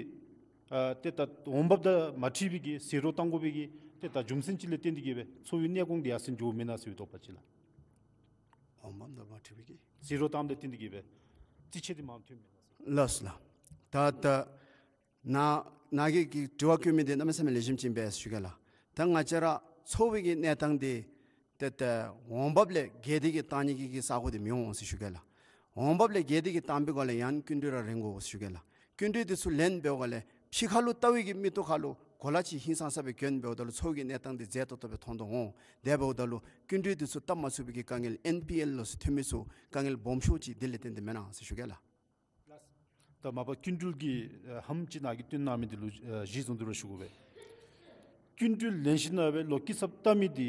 ཨ་ཏེ་ད་འོང་འབབ་དང་མ་འཁྲིལ་བའི་གི་ཟད་འགྲོ་བཏང་དགོ་པའི་གི་ཏེ་ད་རྒྱུ་མཚན་ཅིག་ལས་བརྟེན་ཏེ་གི་སྦེ་འཚོ་བའི་གནས་གོང་འདི་ཡར་སེང་འགྱོཝ་མེན་ན་ཟེར་བའི་དོགས་པ་ཅིག་ལགས། འོང་འབབ་དང་མ་འཁྲིལ་བའི་གི་ཟད་འགྲོ་བཏངམ་ལས་བརྟེན་ཏེ་གི་སྦེ་རྩིས་ཆད་འདི་མར་ཐོནམ་མེན་ན་ཟེར། ལགས་སོ་ལགས། ད་ད་ནཱ་ནཱ་གི་གི་དྲི་བ་བཀོད་མི་འདི་གནམ་མེད་ས་མེད་ལེགས་ཤོམ་ཅིག་ཨིན་པས་ཟེར་ཞུ་གེ་ལགས། ད་ང་བཅས་ར་འཚོ་བའི་གི་གནས་སྟངས་འདི་ཏེ་ཏེ་འོང་འབབ་ལས་བརྒལ་ཏེ་གི་བཏང་ནི་གི་གི་ས་གོ་འདི་མི་འོང་ཟེར་ཞུ་གེ་ལགས། འོང་འབབ་ལས་བརྒལ་ཏེ་གི་བཏང་པའི་སྒང་ལས་ཡང་སྐྱིན་འགྲུལ་ར་རན་དགོ་ཟེར་ཞུ་གེ་ལགས། སྐྱིན་འགྲུལ་འདི་ཚུ་ལེན་འབདཝ་ལས་ཕྱི་ཁ་ལུ་བལྟ་བའི་གི་མིག་ཏོ་ཁ་ལུ་གོ་ལ་ཅིག་ཧིང་སངས་ས་སྦེ་གྱོན་འབདཝ་ད་ལུ་འཚོ་བའི་གི་གནས་སྟངས་འདི་མཛེས་ཏོག་ཏོ་སྦེ་མཐོང་དོ་འོང་། དེ་འབདཝ་ད་ལུ་སྐྱིན་འགྲུལ་འདི་ཚུ་བཏབ་མ་ཚུགས་པའི་གི་དཀའ་ངལ་ཨེན་པི་ཨེལ་ལུ་ཐོན་མི་ཚུ་དཀའ་ངལ་སྦོམ་ཤོས་ཅིག་འདི་ལས་བརྟེན་ཏེ་མེན་ན་ཟེར་ཞུ་གེ་ལགས། ད་མ་པ་སྐྱིན་འགྲུལ་གྱི་ཨ་ཧམ་ཅིག་ནཱ་གིས་སྟོན་གནང་མི་འདི་ལུ་ཨ་གཞི་བཟུང་སྟེ་ར་ཞུ་དགོ་པས། སྐྱིན་འགྲུལ་ལེན་ཞིནམ་ལས་ལོག་སྐྱིན་ཚབ་བཏབ་མི་འདི་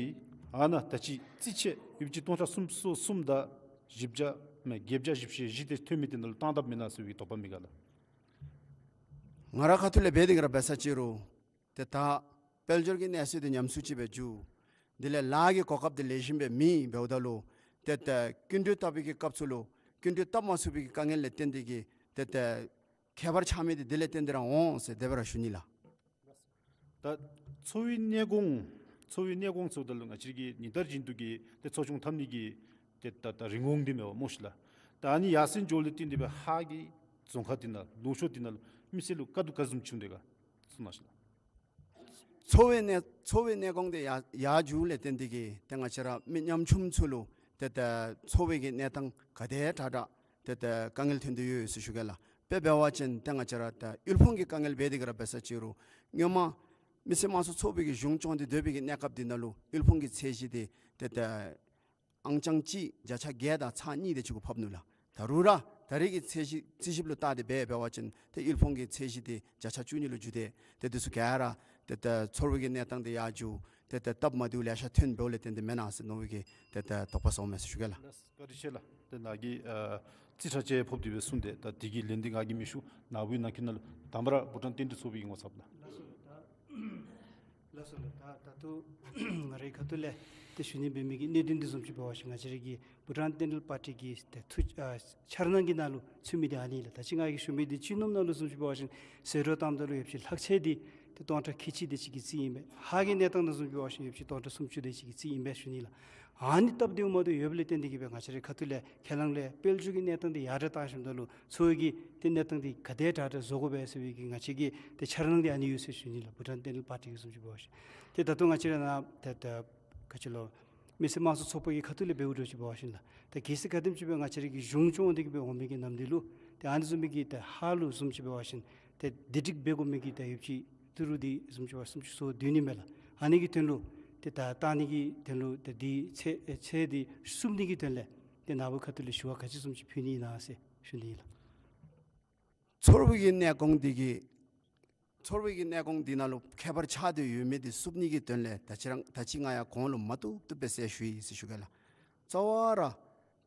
ཨ་ནཱ་ད་ཅི་རྩིས་ཆད་ཡོདཔ་ཅིག་སྟོང་ཕྲག་སུམ་སོ་གསུམ་དང་བཞི་བརྒྱ་མེན་བརྒྱད་བརྒྱ་བཞི་བཅུ་ཞེ་བཞི་དེ་ཐོན་མི་འདི་ནང་ལུ་བཏང་དཔ་མེན་ན་ཟེར་བའི་དོགས་པ་མི་དགའ་ལགས། ང་རའི་ཁ་ཐུག་ལས་འབད་དེ་གི་ར་འབད་ས་ཅིག་རུང་ཏེ་ད་དཔལ་འབྱོར་གྱི་གནས་ཚད་འདི་ཉམས་སུ་ཅིག་སྦེ་འགྱོ། དེ་ལས་ལཱ་གི་གོ་སྐབས་འདི་ལེགས་ཤོམ་སྦེ་མེད་འབདཝ་ད་ལུ་ཏེ་ད་སྐྱིན་འགྲུལ་བཏབ་པའི་གི་སྐབས་སུ་ལུ་སྐྱིན་འགྲུལ་བཏབ་མ་ཚུགས་པའི་གི་དཀའ་ངལ་ལས་བརྟེན་ཏེ་གི་ཏེ་ད་ཁྱད་པར་ཆགས་མི་འདི་དེ་ལས་བརྟེན་ཏེ་ར་འོང་ཟེར་དེ་སྦེ་ར་ཞུ་ནི་ལགས། ད་འཚོ་བའི་གནས་གོང་འཚོ་བའི་གནས་གོང་ཟེརཝ་ད་ལུ་ང་བཅས་ཀྱི་ཉིན་ལྟར་བཞིན་དུ་གི་ཏེ་འཚོ་སྐྱོང་འཐབ་ནི་གི་ཏེ་ད་ད་རིན་གོང་འདི་མས་པ་སྨོ་ཤིག་ལགས། ད་ཨ་ནི་ཡར་སེང་འགྱོཝ་ལས་བརྟེན་ཏེ་སྦེ་ཧཱ་གི་རྫོང་ཁག་འདི་ནང་ལུང་ཕྱོགས་འདི་ནང་ལུ་མི་སེར་ལུ་དཀའ་སྡུག་ག་བཟུམ་བྱུང་དེས་ག་གསུང་གནང་ཤིག་ལགས། འཚོ་བའི་གནས་འཚོ་བའི་གནས་གོང་འདི་ཡར་ཡར་འགྱོཝ་ལས་བརྟེན་ཏེ་གི་ཏེ་ང་བཅས་ར་མི་ཉམ་ཆུང་ཚུ་ལུ་ཏེ་ད་འཚོ་བའི་གི་གནས་སྟངས་ག་དེ་དྲག་དྲག་ཏེ་ད་དཀའ་ངལ་ཐོན་དོ་ཡོད་ཟེར་ཞུ་གེ་ལགས། དཔེ་འབད་བ་ཅིན་ཏེ་ང་བཅས་ར་ད་དབུལ་ཕོངས་ཀྱི་དཀའ་ངལ་འབད་དེ་གི་ར་འབད་ས་ཅིག་རུང་སྔོན་མ་མི་སེར་དམངས་གཙོ་ཚོགས་པའི་གི་གཞུང་སྐྱོང་སྟེ་སྡོད་པའི་གི་གནས་སྐབས་འདི་ནང་ལུ་དབུལ་ཕོངས་ཀྱི་ཚད་གཞི་འདི་ཏེ་ད་ཨང་རྐྱང་གཅིག་བརྒྱ་ཆ་བརྒྱད་དང་ཚག་གཉིས་དེ་ཅིག་གུ་ཕབ་ནུག་ལགས། ད་རུང་ར་ད་རེས་ཀྱི་ཚད་གཞི་རྩིས་ཞིབ་ལུ་བལྟ་སྟེ་འབད་འབད་བ་ཅིན་ཏེ་དབུལ་ཕོངས་ཀྱི་ཚད་གཞི་འདི་བརྒྱ་ཆ་བཅུ་གཉིས་ལུ་འགྱོ་དེས། ཏེ་འདི་ཚུ་ག་ར་ཏེ་ད་འཚོ་བའི་གི་གནས་སྟངས་འདི་ཡར་འགྱོ་ཏེ་ད་སྟབས་མ་བདེཝ་ལེ་ཤ་ཐོན་འབདཝ་ལས་བརྟེན་ཏེ་མེན་ན་ཟེར་མནོ་བའི་གི་ཏེ་ད་དོགས་པ་ཟཝ་མས་ཟེར་ཞུ་གེ་ལགས། ལགས་བཀའ་དྲིན་ཆེ་ལགས། ཏེ་ནཱ་གིས་ཨ་རྩིས་ཁྲ་ཅིག་ཕབ་སྟེ་སྦེ་གསུངས་ཏེ་ད་དེ་གི་ལན་འདི་ང་གིས་མི་ཞུ། ནཱ་བུ་ནང་འཁོད་ནང་ལུ་དང་པ་ར་བྷུ་ཊཱན་བསྟན་འགྲོའི་ཚོགས་པའི་གི་ངོ་ཚབ་ལགས། ལགས་སོ་ལགས། ད་ལགས་སོ་ལགས། ད་ད་ལྟོ་ང་རའི་ཁ་ཐུག་ལས་ཏེ་ཞུ་ནི་འབད་མི་གི་གནད་དོན་འདི་བཟུམ་ཅིག་འབད་བ་ཅིན་ང་བཅས་རའི་གི་བྷུ་ཊཱན་བསྟན་འགྲོའི་པར་ཊི་གི་ཏེ་ཐུགས་ཨ་འཆར་སྣང་གི་ནང་ལུ་ཚུད་མི་འདི་ཨ་ནི་ལགས། ད་ཅི་ང་གིས་ཞུ་མི་འདི་སྤྱི་ནོར་ནང་ལུ་བཟུམ་ཅིག་འབད་བ་ཅིན་ཟད་འགྲོ་བཏངམ་ད་ལུ་ཡོདཔ་ཅིག་ལྷག་ཆད་འདི་ཏེ་སྟོང་ཕྲག་ཁལ་གཅིག་དེ་ཅིག་གི་རྩིས་ཨིན་པས། ཧཱ་གི་གནས་སྟངས་ནང་བཟུམ་ཅིག་འབད་བ་ཅིན་ཡོདཔ་ཅིག་སྟོང་ཕྲག་སུམ་ཅུ་དེ་ཅིག་གི་རྩིས་ཨིན་པས་ཞུ་ནི་ལགས། ཨ་ནི་སྟབས་བདེཝ་མ་བདེཝ་ཡོདཔ་ལས་བརྟེན་ཏེ་གི་སྦེ་ང་བཅས་རའི་ཁ་ཐུག་ལས་ཁས་བླངས་ལས་དཔལ་འབྱོར་གྱི་གནས་སྟངས་འདི་ཡར་དྲག་བཏང་ཞིནམ་ད་ལུ་འཚོ་བའི་གི་ཏེ་གནས་སྟངས་འདི་ག་དེ་དྲག་དྲག་བཟོ་དགོ་པས་ཟེར་བའི་གི་ང་བཅས་ཀྱི་ཏེ་འཆར་སྣང་འདི་ཨ་ནི་ཡོད་ཟེར་ཞུ་ནི་ལགས། བྷུ་ཊཱན་བསྟན་འགྲོའི་པར་ཊི་གི་བཟུམ་ཅིག་འབད་བ་ཅིན། ཏེ་ད་ལྟོ་ང་བཅས་ར་ནཱ་ད་ད་ག་ཅི་ལོ་མི་སེར་དམངས་གཙོ་ཚོགས་པ་གི་ཁ་ཐུག་ལས་འབདཝ་འདྲཝ་ཅིག་འབད་བ་ཅིན་ལགས། ད་གལ་སྲིད་ག་དེམ་ཅིག་སྦེ་ང་བཅས་རའི་གི་གཞུང་སྐྱོང་སྟེ་གི་སྦེ་འོང་མི་གི་ནམ་དུས་ལུ་ཏེ་ཨ་ནི་བཟུམ་མའི་གི་ད་ཧཱ་ལུ་བཟུམ་ཅིག་འབད་བ་ཅིན་ཏེ་བདེ་སྒྲིག་འབད་དགོ་མི་གི་ད་ཡོདཔ་ཅིག་ཏི་རུ་འདི་བཟུམ་ཅིག་འབད་བ་སུམ་ཅུ་སོ་བདུན་ཨིན་མས་ལགས། ཨ་ནི་གི་དོན་ལུ་ཏེ་ད་བཏང་ནི་གི་དོན་ལུ་ཏེ་འདི་ཚད་ཚད་འདི་བསུབ་ནི་གི་དོན་ལས་ཏེ་ནཱ་བུ་ཁ་ཐུག་ལས་ཞུ་བ་ག་ཅི་བཟུམ་ཅིག་ཕུལ་ནི་ཨིན་ན་ཟེར་ཞུ་ནི་ཨིན་ལགས། ཚོར་བའི་གི་གནས་གོང་འདི་གིས་ཚོར་བའི་གི་གནས་གོང་འདི་ནང་ལུ་ཁྱད་པར་ཆགས་ཏེ་ཡོད་མི་འདི་བསུབ་ནི་གི་དོན་ལས་ད་ཅི་རང་ད་ཅི་ང་ཡང་གོང་ལུ་མ་བཏུབ་བཏུབ་སྦེ་ཟེར་ཞུ་ཡི་ཟེར་ཞུ་གེ་ལགས། གཙོ་བོ་ར་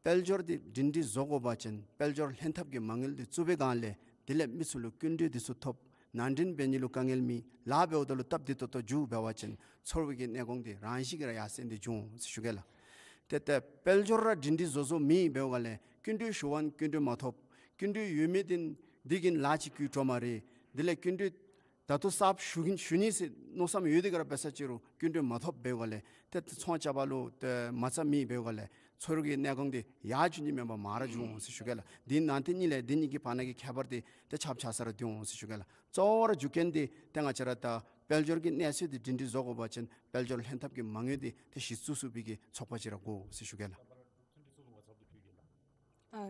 དཔལ་འབྱོར་འདི་སྒྲིང་སྒྲི་བཟོ་དགོ་པ་ཅིན་དཔལ་འབྱོར་ལྷན་ཐབས་ཀྱི་མ་དངུལ་འདི་བཙུགས་པའི་སྒང་ལས་དེ་ལས་མི་ཚུ་ལུ་སྐྱིན་འགྲུལ་འདི་ཚུ་ཐོབ། ནང་འདྲེན་འབད་ནི་ལུ་དཀའ་ངལ་མེད། ལཱ་འབདཝ་ད་ལུ་སྟབས་བདེ་ཏོག་ཏོ་འགྱོ་འབད་བ་ཅིན་ཚོར་བའི་གི་གནས་གོང་འདི་རང་བཞིན་གྱིས་ར་ཡར་སེང་སྟེ་འགྱོ་འོང་ཟེར་ཞུ་གེ་ལགས། ཏེ་ཏེ་དཔལ་འབྱོར་ར་སྒྲིང་སྒྲི་བཟོ་བཟོཝ་མེད་འབདཝ་ལས་སྐྱིན་འགྲུལ་ཞུ་བ་ན་སྐྱིན་འགྲུལ་མ་ཐོབ། སྐྱིན་འགྲུལ་ཡོད་མི་འདི་འདི་གིས་ལཱ་ཅིག་བཀོལ་འགྲོ་སྨ་རེ། དེ་ལས་སྐྱིན་འགྲུལ་ད་ལྟོ་གསརཔ་ཞུ་གིན་ཞུ་ནི་ཟེར་མནོ་བསམ་ཡོད་དེ་གི་ར་འབད་ས་ཅིག་རུང་སྐྱིན་འགྲུལ་མ་ཐོབ་འབདཝ་ལས་ཏེ་ཚོང་རྐྱབ་པ་ལུ་ཏེ་མ་རྩ་མེད་འབདཝ་ལས་ཚོར་བའི་གནས་གོང་འདི་ཡར་འགྱོ་ནི་མེན་པར་མར་འགྱོ་འོང་ཟེར་ཞུ་གེ་ལགས། འདི་ནང་དེ་གཉིས་ལས་འདི་གཉིས་ཀྱི་བར་ན་གི་ཁྱད་པར་འདི་ཏེ་ཁྱབ་ཆེ་ས་ར་འགྱོ་འོང་ཟེར་ཞུ་གེ་ལགས། གཙོ་བོ་ར་རྒྱུ་རྐྱེན་འདི་ཏེ་ང་བཅས་ར་ད་དཔལ་འབྱོར་གྱི་གནས་ཚད་འདི་སྒྲིང་སྒྲི་བཟོ་དགོ་པ་ཅིན་དཔལ་འབྱོར་ལྷན་ཐབས་ཀྱི་མ་དངུལ་འདི་ཏེ་གཞི་བཙུགས་ཚུགས་པའི་གི་ཚོགས་པ་ཅིག་ར་དགོ་ཟེར་ཞུ་གེ་ལགས། ཨ་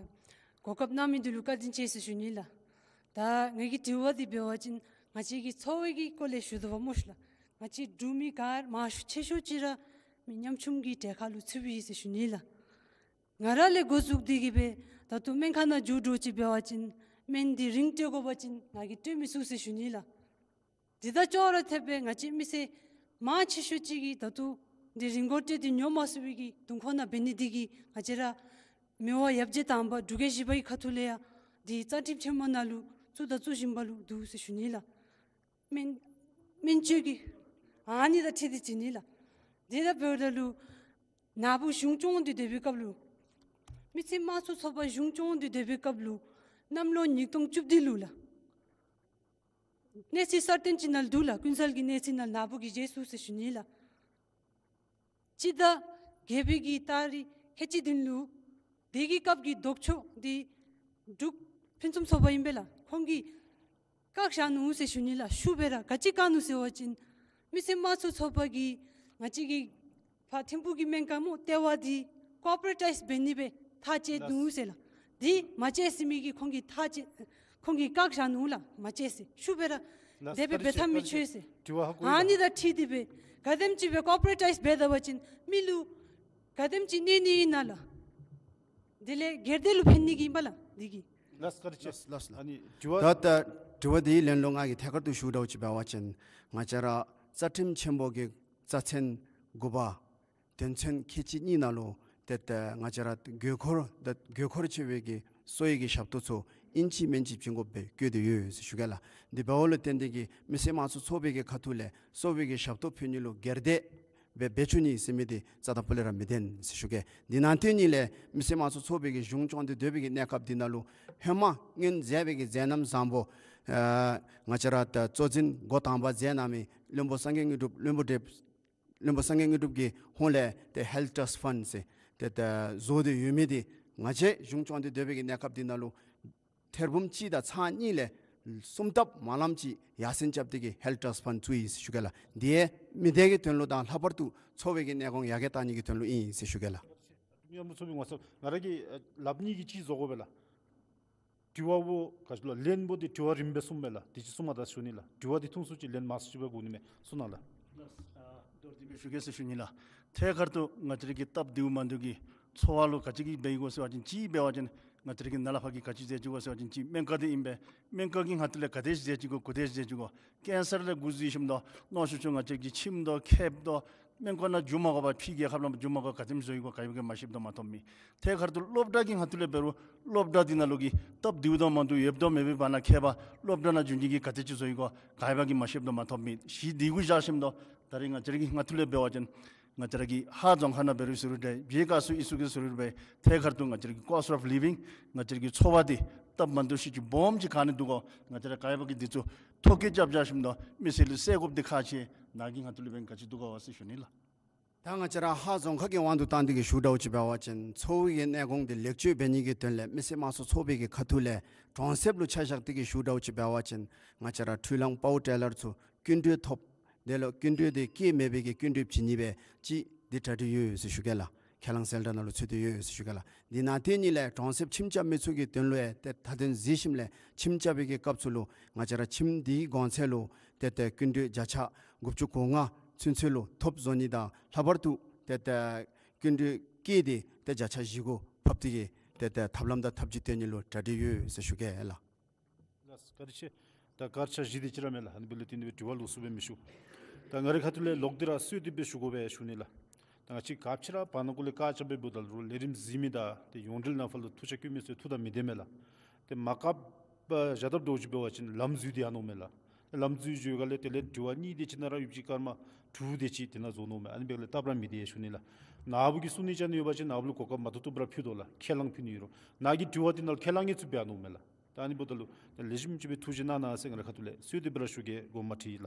གོ་སྐབས་གནང་མི་འདི་ལུ་བཀའ་དྲིན་ཆེ་ཟེར་ཞུ་ནི་ལགས། ད་ངེ་གི་དྲི་བ་འདི་འབད་བ་ཅིན་ང་བཅས་ཀྱི་འཚོ་བའི་གི་སྐོར་ལས་ཞུ་དོ་བ་སྨོ་ཤིག་ལགས། ང་བཅས་འབྲུག་མི་ག་མང་ཤོས་ཆེ་ཤོས་ཅིག་ར་མི་ཉམ་ཆུང་གི་གྲལ་ཁར་ལུ་ཚུདཔ་ཨིན་ཟེར་ཞུ་ནི་ལགས། ང་ར་ལས་འགོ་བཙུགས་ཏེ་གི་སྦེ་ད་ལྟོ་སྨན་ཁང་ནང་འགྱོ་འགྱོཝ་ཅིག་འབད་བ་ཅིན་སྨན་འདི་རིན་སྤྲོད་དགོ་པ་ཅིན་ང་གིས་སྤྲོད་མི་ཚུགས་ཟེར་ཞུ་ནི་ལགས། དེ་དང་ཅོག་ར་འཐདཔ་སྦེ་ང་བཅས་མི་སེར་མང་ཆེ་ཤོས་ཅིག་གིས་ད་ལྟོ་འདི་རིན་གོང་སྤྲོད་དེ་ཉོ་མ་ཚུགས་པའི་གི་དུས་ཁོ་ན་འབད་ནི་འདི་གིས་ང་བཅས་ར་མི་དབང་ཡབ་རྗེ་དང་པ་འབྲུག་རྒྱལ་བཞི་པའི་ཁ་ཐུག་ལས་ཡང་འདི་རྩ་ཁྲིམས་ཆེན་མོ་ནང་ལུ་བཙུགས་དང་བཙུགས་བཞིན་པ་ལུ་འདུག་ཟེར་ཞུ་ནི་ལགས། སྨན་སྨན་བཅོས་ཀྱི་ཨ་ནི་དང་འཁྲིལ་ཏེ་བྱིན་ནི་ལགས། དེ་དང་འབདཝ་ད་ལུ་ནཱ་བུ་གཞུང་སྐྱོང་སྟེ་སྡོད་པའི་སྐབས་ལུ་མི་སེར་དམངས་གཙོའི་ཚོགས་པ་གཞུང་སྐྱོང་སྟེ་སྡོད་པའི་སྐབས་ལུ་གནམ་ལོ་ཉིས་སྟོང་བཅུ་བདུན་ལུ་ལགས། གནས་ཚུལ་གསར་བཏོན་ཅིག་ནང་འདུག་ལགས། ཀུན་གསལ་གྱི་གནས་ཚུལ་ནང་ནཱ་བུ་གིས་མཇལ་ཚུགས་ཟེར་ཞུ་ནི་ལགས། སྤྱི་ཟླ་བརྒྱད་པའི་གི་ཏ་རིག་ཁལ་གཅིག་བདུན་ལུ་དེ་གི་སྐབས་ཀྱི་ལྡོག་ཕྱོགས་འདི་འབྲུག་ཕུན་སུམ་ཚོགས་པ་ཨིན་པས་ལགས། ཁོང་གིས་བཀག་བཞག་ནུག་ཟེར་ཞུ་ནི་ལགས། ཤུགས་སྦེ་ར་ག་ཅི་བཀག་ནུག་ཟེར་བ་ཅིན་མི་སེར་དམངས་གཙོའི་ཚོགས་པ་གིས་ང་བཅས་ཀྱི་ཕར་ཐིམ་ཕུག་གི་སྨན་ཁང་སྨོ་ལྟེ་བ་འདི་ཀོར་པོ་རེ་ཊའིཛ་འབད་ནི་སྦེ་ཐག་བཅད་ནུག་ཟེར་ལགས། འདི་མ་བཅད་ཟེར་མི་གིས་ཁོང་གིས་ཐག་བཅད་ ཁོང་གིས་བཀག་བཞག་ནུག་ལགས། མ་བྱེད་ཟེར་ཞུ་སྦེ་ར་ལགས། དེ་སྦེ་འབད་ཐབས་མི་ཆོད་ཟེར། དྲི་བ་ཧ་གོ་ཡི་ལགས། ཨ་ནི་དང་འཁྲིལ་ཏེ་སྦེ་ག་དེམ་ཅིག་སྦེ་ཀོར་པོ་རེཊ་ཊའིཛ་འབད་ད་པ་ཅིན་མི་ལུ་ག་དེམ་ཅིག་གནོད་ནི་ཨིན་ན་ལགས། དེ་ལས་སྒེར་སྡེ་ལུ་ཕན་ནི་གི་ཨིན་པས་ལགས་འདི་གིས། ལགས་བཀའ་དྲིན་ཆེ། ལགས་ལགས་ལགས། ཨ་ནི་དྲི་བ། ད་ད་དྲི་བ་འདིའི་ལན་ལུ་ང་གིས་ཐད་ཀར་དུ་ཞུ་འདྲཝ་ཅིག་འབད་བ་ཅིན་ང་བཅས་ར་རྩ་ཁྲིམས་ཆེན་པོ་གི་རྩ་ཚན་དགུ་པ་དོན་ཚན་ཁལ་གཅིག་གཉིས་ནང་ལུ་ཏེ་ད་ང་བཅས་ར་དགོས་མཁོར་ད་དགོས་མཁོར་ཆེ་བའི་གི་གསོ་བའི་གི་ཞབས་ཏོག་ཚུ་ཨིན་ཅི་མིན་ཅི་བྱིན་དགོཔ་སྦེ་བཀོད་དེ་ཡོད་ཟེར་ཞུ་གེ་ལགས། དེ་འབདཝ་ལས་བརྟེན་ཏེ་གིས་མི་སེར་དམངས་གཙོ་ཚོགས་པའི་གི་ཁ་ཐུག་ལས་གསོ་བའི་གི་ཞབས་ཏོག་ཕུལ་ནི་ལུ་སྒེར་སྡེ་སྦེ་འབད་བཅུག་ནི་ཟེར་མི་འདི་རྩ་དང་པོ་ལས་ར་མི་བདེན་ཟེར་ཞུ་གེ། དེ་ནང་དེ་ཉིད་ལས་མི་སེར་དམངས་གཙོ་ཚོགས་པའི་གི་གཞུང་སྐྱོང་སྟེ་སྡོད་པའི་གི་གནས་སྐབས་འདི་ནང་ལུ་ཧེ་མ་སྔོན་མཛད་པའི་གི་མཛད་རྣམ་བཟང་པོ་ཨ་ང་བཅས་ར་ད་གཙོ་འཛིན་འགོ་དང་པ་མཛད་གནང་མི་བློན་པོ་སངས་རྒྱས་དངོས་གྲུབ་བློན་པོ་བགྲེསཔ་བློན་པོ་སངས་རྒྱས་དངོས་གྲུབ་ཀྱི་ཧོངས་ལས་ཏེ་ཧེལཐ་ཊརསཊ་ཕཱན་ཟེར་ཏེ་ད་བཟོ་སྟེ་ཡོད་མི་འདི་ང་བཅས་གཞུང་སྐྱོང་སྟེ་སྡོད་པའི་གི་གནས་སྐབས་འདི་ནང་ལུ་ཐེར་འབུམ་གཅིག་དང་ཚག་གཉིས་ལས་གསུམ་ལྟབ་མ་ལམ་ཅིག་ཡར་སེང་རྐྱབ་སྟེ་གིས་ཧེལཐ་ཊརསཊ་ཕཱན་བཙུགས་ཡི་ཟེར་ཞུ་གེ་ལགས། འདི་ཡང་མི་སྡེ་གི་དོན་ལུ་དང་ལྷག་པར་དུ་འཚོ་བའི་གི་གནས་གོང་ཡར་རྒྱས་གཏང་ནི་གི་དོན་ལུ་ཨིན་ཟེར་ཞུ་གེ་ལགས། མི་ཡོངས་ཚོགས་པའི་ངོ་ཚབ་ང་ར་གིས་ལགཔ་གཉིས་ཀྱིས་གཅིག་བཟོ་དགོ་པས་ལགས། དྲི་བ་བོ་ག་ཅི་ལོ་ལན་བོ་དེ་དྲི་བ་རིམ་པས་གསུངམ་མས་ལགས། དེ་ཅིག་གསུངམ་ད་ཞུ་ནི་ལགས། དྲི་བ་དེ་ཐུང་སུ་ཅིག་ལན་མང་སུ་ཅིག་སྦེ་དགོ་ནི་མས། གསུང་གནང་ལགས། ལགས། ཨ་མདོར་བསྡུས་སྦེ་ཞུ་གེ་ཟེར་ཞུ་ནི་ལགས། ཐད་ཀར་དུ་ང་བཅས་ར་གི་སྟབས་བདེཝ་མ་བདེཝ་གི་འཚོ་བ་ལུ་ག་ཅི་གི་འབད་དགོ་ཟེར་བ་ཅིན་གཅིག་འབད་བ་ཅིན་ང་བཅས་ར་གི་ནཱ་ལས་ཕར་གྱི་ག་ཅི་མཛད་ཅི་གོ་ཟེར་བ་ཅིན་གཅིག་སྨན་ཁང་འདི་ཨིན་པས། སྨན་ཁང་གི་ཁ་ཐུག་ལས་ག་དེ་ཅིག་མཛད་ཅི་གོ་ག་དེ་ཅིག་མཛད་ཅི་གོ། ཀེན་སར་ལས་འགོ་བཙུགས་ཞིནམ་ད་མནོ་ཤུགས་ཅིག་ང་བཅས་ར་གི་ཁྱིམ་དང་ཁེབ་དང་སྨན་ཁང་ནང་འགྱོ་མ་དགོ་པར་ཕྱི་རྒྱལ་ཁབ་ནང་འགྱོ་མ་དགོ་པར་ག་དེམ་ཅིག་བཟོ་ཡི་གོ་ག་ཡང་གིས་མ་ཤེསཔ་དང་མ་ཐོབ་མི། ཐད་ཀར་དུ་སློབ་གྲྭ་གི་ཁ་ཐུག་ལས་འབད་རུང་སློབ་གྲྭ་འདི་ནང་ལུ་གི་སྟབས་བདེཝ་དང་མ་བདེཝ་ཡོདཔ་དང་མེདཔ་འབདཝ་ནང་ཁྱད་པར་སློབ་གྲྭ་ནང་འགྱོ་ནི་གིས་ག་དེ་ཅིག་བཟོ་ཡི་གོ་ག་ཡང་གིས་མ་ཤེསཔ་དང་མ་ཐོབ་མི། གཞི་འདི་གུ་བཞག་ཞིནམ་ད་ད་རིས་ང་བཅས་ར་གི་ཁ་ཐུག་ལས་འབད་བ་ཅིན་ང་བཅས་ར་གི་ཧཱ་རྫོང་ཁག་ནང་འབད་རུང་ཟེར་རུང་འདྲ་བྱེ་ཀ་སུ་ཨི་སུ་གི་ཟེར་རུང་འདྲ་ཐད་ཀར་དུ་ང་བཅས་ར་གི་ཀོསཊ་ཨོཕ་ལི་ཝིང་ང་བཅས་ར་གི་འཚོ་བ་འདི་སྟབས་མ་བདེཝ་ཤུགས་ཅིག་སྦོམ་ཅིག་ཁར་ནི་འདུག་གོ། ང་བཅས་ར་ག་ཡང་གིས་འདི་ཚུ་ཐོ་བཀོད་རྐྱབ་རྐྱབ་ཞིནམ་ད་མི་སེར་ལུ་སེལ་དགོཔ་འདི་ཁག་ཆེ། ནཱ་གི་ཁ་ཐུག་ལས་འབདན་ག་ཅི་འདུག་ག་ཟེར་ཞུ་ནི་ལགས། ད་ང་བཅས་ར་ཧཱ་རྫོང་ཁག་གི་དབང་དུ་བཏང་སྟེ་གིས་ཞུ་འདྲཝ་ཅིག་འབད་བ་ཅིན་འཚོ་བའི་གནས་གོང་འདི་ལེགས་བཅོས་འབད་ནི་གི་དོན་ལས་མི་སེར་དམངས་གཙོ་ཚོགས་པའི་གི་ཁ་ཐུག་ལས་གྲོང་གསེབ་ལུ་ཆ་བཞག་སྟེ་གིས་ཞུ་འདྲཝ་ཅིག་འབད་བ་ཅིན་ང་བཅས་ར་འཕྲུལ་གླང་པའོ་ཊེ་ལར་ཚུ་སྐྱིན་འགྲུལ་ཐོབ། དེ་ལུ་སྐྱིན་འགྲུལ་དེ་སྐྱེད་མེད་པའི་གི་སྐྱིན་འགྲུལ་བྱིན་ནི་སྦེ་ཅིག་འདི་གྲ་སྒྲིག་ཡོད་ཟེར་ཞུ་གེ་ལགས། ཁས་བླངས་གསལ་བསྒྲགས་ནང་ལུ་ཚུད་དེ་ཡོད་ཟེར་ཞུ་གེ་ལགས། འདི་ནང་དེ་ཉིད་ལས་གྲོང་གསེབ་ཁྱིམ་རྐྱབ་མི་ཚུ་གི་དོན་ལུ་ཡང་ཏེ་མཐའ་དོན་གཟིགས་ཞིནམ་ལས་ཁྱིམ་རྐྱབ་པའི་གི་སྐབས་སུ་ལུ་ང་བཅས་ར་ཁྱིམ་འདི་གོང་ཚད་ལུ་ཏེ་ཏེ་སྐྱིན་འགྲུལ་བརྒྱ་ཆ་དགུ་བཅུ་གོ་ལྔ་ཚུན་ཚོད་ལུ་ཐོབ་བཟོ་ནི་དང་ལྷག་པར་དུ་ཏེ་ཏེ་སྐྱིན་འགྲུལ་སྐྱེད་དེ་ཏེ་བརྒྱ་ཆ་བཞི་གུ་ཕབ་སྟེ་གིས་ཏེ་ཏེ་ཐབས་ལམ་དང་ཐབས་ཇུས་སྟོན་ནི་ལུ་གྲ་སྒྲིག་ཡོད་ཟེར་ཞུ་གེ་ལགས། ལགས་བཀའ་དྲིན་ཆེ། ད་སྐར་ཆ་བཞི་དེ་ཅིག་ར་མས་ལགས། ཨ་ནི་འབདཝ་ལས་བརྟེན་ཏེ་སྦེ་དྲི་བ་ལོགས་སུ་སྦེ་མི་ཞུ། ད་ང་རའི་ཁ་ཐུག་ལས་ལོག་སྟེ་ར་སུ་དེ་སྦེ་ཞུ་དགོ་པས་ཞུ་ནི་ལགས། ད་ང་བཅས་ག་ཅི་ར་བར་ན་གུ་ལས་བཀག་ཆ་འབད་འབདཝ་ད་ལུ་ལས་རིམ་གཟིགས་མི་དང་ཏེ་ཡོངས་འབྲེལ་ནང་ཕར་ལུ་ཐུགས་ཆ་བསྐྱེད་མི་ཚུ་ཐུགས་དང་མི་ལྡན་མས་ལགས། ཏེ་མ་བཀག་པར་བཞག་དཔ་འདྲཝ་ཅིག་འབད་བ་ཅིན་ལམ་འཛུལ་ཏེ་ཡར་འོངམ་མས་ལགས། ལམ་འཛུལ་འགྱོ་ག་ལས་དེ་ལས་དྲི་བ་གཉིས་དེ་ཅིག་ནང་ར་ཡོད་ཅིག་སྐར་མ་དྲུག་དེ་ཅིག་དེ་ནང་རྫོགས་འོངམ་མས། ཨ་ནི་འབདཝ་ལས་སྟབས་ར་མི་བདེ་ཞུ་ནི་ལགས། ནཱ་བུ་གིས་གསུང་ནི་ཅིག་ཨ་ནི་ཡོད་པ་ཅིན་ནཱ་བུ་ལུ་གོ་སྐབས་མ་ཐོབ་ཐོབ་ར་ཕུལ་དོ་ལགས། ཁས་བླངས་ཕུལ་ནི་ཡོད་རུང་ནཱ་གི་དྲི་བ་དེ་ནང་ལུ་ཁས་བླངས་ངེས་ཚུལ་སྦེ་ཡར་འོངམ་མས་ལགས། ད་ཨ་ནི་འབདཝ་ད་ལུ་ལེགས་ཤོམ་ཅིག་སྦེ་ཐུགས་རྗེ་གནང་གནང་ཟེར་ང་རའི་ཁ་ཐུག་ལས་སུ་དེ་སྦེ་ར་ཞུ་གེ། དགོངསམ་མ་ཁྲེལ་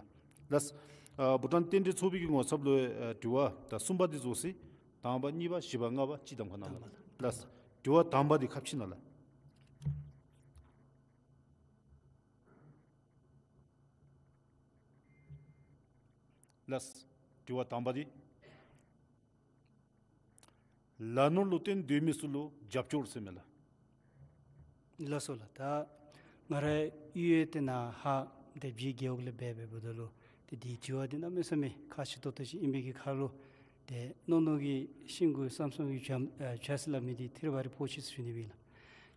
ལགས། ཨ་བྷུ་ཊཱན་རྟེན་འབྲེལ་ཚོགས་པའི་གི་ངོ་ཚབ་ལུ་ཨ་དྲི་བ་ད་གསུམ་པ་དེ་རྫོགས་ཅི། དང་པ་གཉིས་པ་བཞི་པ་ལྔ་པ་ཅིག་གདམ་ཁ་གནང་ལགས། ལགས། དྲི་བ་དང་པ་དེ་ཁ་ཕྱེ་གནང་ལགས། ལགས། དྲི་བ་དང་པ་དེ་ལ་ནོར་ལུ་བརྟེན་སྡོད་མི་ཚུ་ལུ་རྒྱབ་སྐྱོར་ཟེར་མས་ལགས། ལགས་སོ་ལགས། ད་ང་རའི་གཡུས་ཡོད་དེ་ནཱ་ཧཱ་དེ་བྱེས་རྒེད་འོག་ལས་འབད་འབདཝ་ད་ལུ་ཏེ་དེའི་དྲི་བ་དེ་གནམ་མེད་ས་མེད་ཁག་ཆེ་ཏོག་ཏོ་ཅིག་ཨིན་པའི་གི་ཁར་ལུ་ཏེ་རྣོ་རྣོ་གི་ཤིང་གུ་སམ་སམ་གི་བྱ་ཨ་བྱ་ཟེར་སླབ་མི་དེ་ཐེར་བ་རེ་ཕོག་ཅི་ཟེར་ཞུ་ནི་སྦེ་ཨིན་ལགས།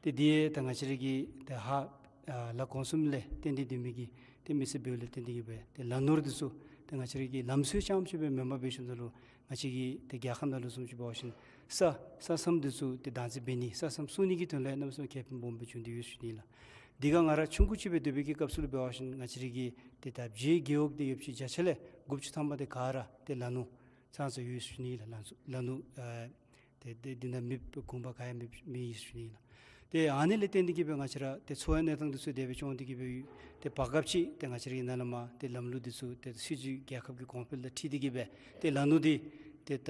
ཏེ་དེ་ད་ང་བཅས་ར་གི་ཏེ་ཧཱ་ཨ་ལ་གོང་གསུམ་ལས་བརྟེན་ཏེ་སྡོད་མི་གི་ཏེ་མི་སེར་འབདཝ་ལས་བརྟེན་ཏེ་གིས་སྦེ་ཏེ་ལ་ནོར་འདི་ཚུ་ཏེ་ང་བཅས་ར་གི་ལམ་སྲོལ་ཙམ་ཅིག་སྦེ་མེན་པར་འབད་ཞིནམ་ད་ལུ་ང་བཅས་ཀྱི་ཏེ་རྒྱལ་ཁབ་ནང་ལུ་བཟུམ་ཅིག་འབད་བ་ཅིན་ས་ས་མཚམས་འདི་ཚུ་ཏེ་བདག་འཛིན་འབད་ནི་ས་མཚམས་སྲུང་ནི་གི་དོན་ལས་གནམ་མེད་ས་མེད་ཁེ་ཕན་སྦོམ་སྦེ་བྱུང་སྟེ་ཡོད་ཟེར་ཞུ་ནི་ལགས། དེ་སྒང་ང་ར་ཆུང་ཀུ་ཅིག་སྦེ་སྡོད་པའི་གི་སྐབས་སུ་ལུ་འབད་བ་ཅིན་ང་བཅས་ར་གི་ཏེ་ད་བྱེས་རྒེད་འོག་དེ་ཡོདཔ་ཅིག་བརྒྱ་ཆ་ལས་དགུ་བཅུ་ཐམ་པ་དེ་ག་ར་ཏེ་ལ་ནོར་ཙང་ཙང་ཡོད་ཟེར་ཞུ་ནི་ལགས། ལ་ནོར་ལ་ནོར་ཨ་ཏེ་ཏེ་འདི་ནང་མེདཔ་གོང་པ་ག་ཡང་མེད་མེད་ཡི་ཟེར་ཞུ་ནི་ལགས། ཏེ་ཨ་ནི་ལས་བརྟེན་ཏེ་གིས་སྦེ་ང་བཅས་ར་ཏེ་འཚོ་བའི་གནས་སྟངས་འདི་ཚུ་དེ་སྦེ་སྐྱོང་སྟེ་གིས་སྦེ་ཏེ་བར་སྐབས་ཅིག་ཏེ་ང་བཅས་ར་གི་ནཱ་ལས་མར་ཏེ་ལམ་ལུགས་འདི་ཚུ་ཏེ་སྲིད་བྱུས་རྒྱལ་ཁབ་ཀྱི་གོང་འཕེལ་དང་འཁྲིལ་ཏེ་གིས་སྦེ་ཏེ་ལ་ནོར་འདི་ཏེ་ད་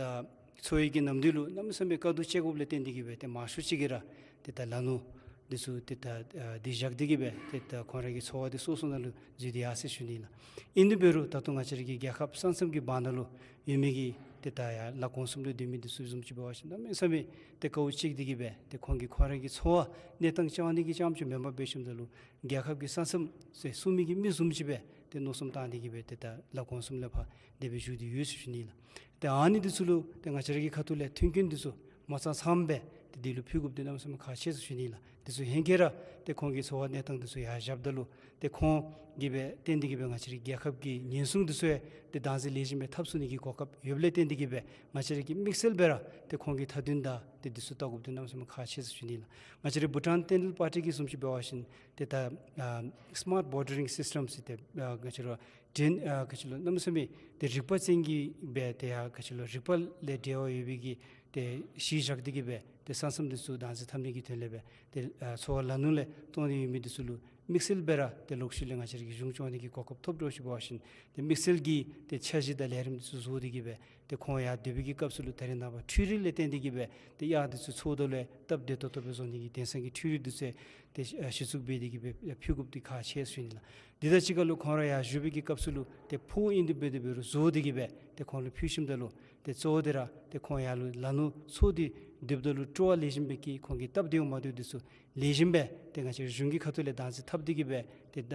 འཚོ་བའི་གི་གནམ་དུས་ལུ་གནམ་མེད་ས་མེད་དཀའ་སྡུག་སྤྱད་དགོཔ་ལས་བརྟེན་ཏེ་གིས་སྦེ་ཏེ་མང་ཤོས་ཅིག་གིས་ར་ཏེ་ད་ལ་ནོར་འདི་ཚུ་ཏེ་ད་ཨ་འདི་བཞག་སྟེ་གིས་སྦེ་ཏེ་ད་ཁོང་ར་གི་འཚོ་བ་འདི་སོ་སོ་ནང་ལུ་འཛུལ་ཏེ་ཡར་སོ་ཡི་ཟེར་ཞུ་ནི་ལགས། ཨིན་དེ་འབད་རུང་ད་ལྟོ་ང་བཅས་ར་གི་རྒྱལ་ཁབ་ས་མཚམས་ཀྱི་བར་ན་ལུ་ཡོད་མི་གི་ ཏེ་ད་ཡར་ལ་གོང་གསུམ་ལུ་སྡོད་མི་འདི་ཚུ་བཟུམ་ཅིག་འབད་བ་ཅིན་གནམ་མེད་ས་མེད་ཏེ་དཀའཝ་སྤྱད་དེ་གི་སྦེ་ཏེ་ཁོང་གིས་ཁོང་རའི་གི་འཚོ་བ་གནས་སྟངས་སྐྱོང་ནི་གི་རྐྱངམ་ཅིག་མེན་པར་འབད་ཞིནམ་ད་ལུ་རྒྱལ་ཁབ་ཀྱི་ས་མཚམས་ཟེར་སྲུང་མི་གི་མི་བཟུམ་ཅིག་སྦེ་ཏེ་མནོ་བསམ་བཏང་སྟེ་གི་སྦེ་ཏེ་ད་ལ་གོང་གསུམ་ལས་ཕར་དེ་སྦེ་བཞུགས་ཏེ་ཡོད་ཟེར་ཞུ་ནི་ལགས། ཏེ་ཨ་ནི་འདི་ཚུ་ལུ་ཏེ་ང་བཅས་ར་གི་ཁ་ཐུག་ལས་མཐུན་རྐྱེན་འདི་ཚུ་མ་ཚང་ཚངམ་སྦེ་ཏེ་འདི་ལུ་ཕུལ་དགོཔ་འདི་གནམ་མེད་ས་མེད་ཁག་ཆེ་ཟེར་ཞུ་ནི་ལགས། འདི་ཚུ་ཧེང་སྐལ་ར་ཏེ་ཁོང་གི་འཚོ་བ་གནས་སྟངས་འདི་ཚུ་ཡར་བཞགཔ་ད་ལུ་ཏེ་ཁོང་གིས་སྦེ་བརྟེན་ཏེ་གི་སྦེ་ང་བཅས་རའི་རྒྱལ་ཁབ་ཀྱི་ཉེན་སྲུང་འདི་ཚུ་ཡང་ཏེ་བདག་འཛིན་ལེགས་ཤོམ་སྦེ་འཐབ་ཚུགས་ནི་གི་གོ་སྐབས་ཡོདཔ་ལས་བརྟེན་ཏེ་གི་སྦེ་ང་བཅས་ར་གིས་དམིགས་བསལ་སྦེ་ར་ཏེ་ཁོང་གི་མཐའ་དོན་དང་ཏེ་འདི་ཚུ་བལྟ་དགོཔ་འདི་གནམ་མེད་ས་མེད་ཁག་ཆེ་ཟེར་ཞུ་ནི་ལགས། ང་བཅས་རའི་བྷུ་ཊཱན་བསྟན་འགྲོའི་པར་ཊི་གི་བཟུམ་ཅིག་འབད་བ་ཅིན་ཏེ་ད་ཨ་སི་མཱརཊ་བོར་ཌརིང་སིསི་ཊམ་ཟེར་ཏེ་ཨ་ང་བཅས་ར་ཏེ་ཨ་ག་ཅི་ལོ་གནམ་མེད་ས་མེད་ཏེ་རིག་པ་ཅན་གྱི་སྦེ་ཏེ་ཡར་ག་ཅི་ལོ་རིག་པ་ལས་འབྲེལ་བ་ཡོད་པའི་གི་ཏེ་གཞི་བཞག་སྟེ་གི་སྦེ་ཏེ་ས་མཚམས་འདི་ཚུ་བདག་འཛིན་འཐབ་ནི་གི་དོན་ལས་སྦེ་ཏེ་ཨ་འཚོ་བ་ལ་ནུ་ལས་བཏོན་ཏེ་ཡོད་མི་འདི་ཚུ་ལུ་དམིགས་བསལ་སྦེ་ར་ཏེ་ལོག་ཤུལ་ལས་ང་བཅས་ར་གིས་གཞུང་སྐྱོང་ནི་གི་གོ་སྐབས་ཐོབ་འགྱོ་ཞིནམ་འབད་བ་ཅིན་ཏེ་དམིགས་བསལ་གྱི་ཏེ་འཆར་གཞི་དང་ལས་རིམ་འདི་ཚུ་བཟོ་སྟེ་གི་སྦེ་ཏེ་ཁོང་ཡར་སྡོད་པའི་གི་སྐབས་སུ་ལུ་ད་རེས་ནངས་པ་འཕྲུལ་རིག་ལས་བརྟེན་ཏེ་གི་སྦེ་ཏེ་གཡག་འདི་ཚུ་འཚོལ་དོ་ལས་སྟབས་བདེ་ཏོག་ཏོ་སྦེ་བཟོ་ནི་གི་དེང་སང་གི་འཕྲུལ་རིག་འདི་ཚུ་ཏེ་ཨ་གཞི་བཙུགས་འབད་དེ་གི་སྦེ་ཕུལ་དགོཔ་འདི་ཁག་ཆེ་ཟེར་ཞུ་ནི་ལགས། འདི་དང་གཅིག་ཁར་ལུ་ཁོང་ར་ཡར་བཞུགས་པའི་གི་སྐབས་སུ་ལུ་ཏེ་ཕོཝ་ཨིན་དེ་འབད་དེ་འབད་རུང་བཟོ་སྟེ་གི་སྦེ་ཏེ་ཁོང་ལུ་ཕུལ་ཞིནམ་ད་ལུ་ཏེ་གཙོ་བོ་འདི་ར་ཏེ་ཁོང་ཡར་ལུ་ལ་ནུ་འཚོལ་ཏེ་སྡོདཔ་ད་ལུ་སྤྲོ་བ་ལེགས་ཤོམ་སྦེ་བསྐྱེད་ཁོང་གི་སྟབས་བདེཝ་མ་བདེཝ་འདི་ཚུ་ལེགས་ཤོམ་སྦེ་ཏེ་ང་བཅས་ར་གཞུང་གི་ཁ་ཐུག་ལས་བདག་འཛིན་འཐབ་སྟེ་གི་སྦེ་ཏེ་ད་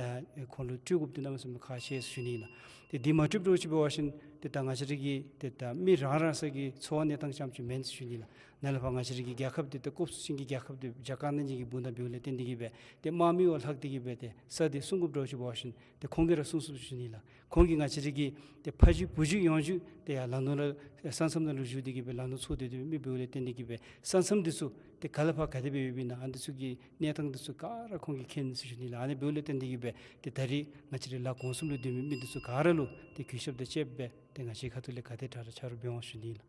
ཁོང་ལུ་སྤྲོད་དགོཔ་འདི་གནམ་མེད་ས་མེད་ཁག་ཆེ་ཟེར་ཞུ་ནི་ལགས། ཏེ་འདི་མ་སྤྲོདཔ་འགྱོ་ཞིནམ་འབད་བ་ཅིན་ཏེ་ད་ང་བཅས་ར་གི་ཏེ་ད་མི་རང་རང་སོའི་གི་འཚོ་བ་གནས་སྟངས་རྐྱངམ་ཅིག་མེན་ཟེར་ཞུ་ནི་ལགས། ནཱ་ལས་ཕར་ང་བཅས་ར་གི་རྒྱལ་ཁབ་འདི་ཏེ་ཀོབ་སུ་ཅིག་གི་རྒྱལ་ཁབ་འདི་རྒྱ་གར་ནང་བཞིན་གྱི་འབུ་དང་འབདཝ་ལས་བརྟེན་ཏེ་གི་སྦེ་ཏེ་དམག་མི་བ་ལྷག་སྟེ་གི་སྦེ་ཏེ་ས་འདི་སྲུང་དགོཔ་འགྱོ་ཞིནམ་འབད་བ་ཅིན་ཏེ་ཁོང་གིས་ར་སྲུང་ཚུགས་ཟེར་ཞུ་ནི་ལགས། ཁོང་གིས་ང་བཅས་ར་གི་ཏེ་ཕ་རྒྱུད་བུ་རྒྱུད་ཡོངས་རྒྱུད་ཏེ་ཡར་ལ་ནུ་ལུ་ས་མཚམས་ནང་ལུ་བཞུགས་ཏེ་གི་སྦེ་ལ་ནུ་འཚོལ་ཏེ་སྡོད་པའི་མི་འབདཝ་ལས་བརྟེན་ཏེ་གི་སྦེ་ས་མཚམས་འདི་ཚུ་ཏེ་ག་ལས་ཕར་ག་དེ་སྦེ་ཡོདཔ་ཨིན་ན་ཨ་འདི་ཚུ་གི་གནས་སྟངས་འདི་ཚུ་ག་ར་ཁོང་གིས་མཁྱེན་ཟེར་ཞུ་ནི་ལགས། ཨ་ནི་འབདཝ་ལས་བརྟེན་ཏེ་གི་སྦེ་ཏེ་ད་རེས་ང་བཅས་རའི་ལ་གོང་གསུམ་ལུ་སྡོད་མི་མི་འདི་ཚུ་ག་ར་ལུ་ཏེ་གུས་ཞབས་དང་བཅསཔ་སྦེ་ཏེ་ང་བཅས་ཁ་ཐུག་ལས་ག་དེ་དྲག་དྲག་ཆ་རོགས་འབད་འོང་ཟེར་ཞུ་ནི་ལགས།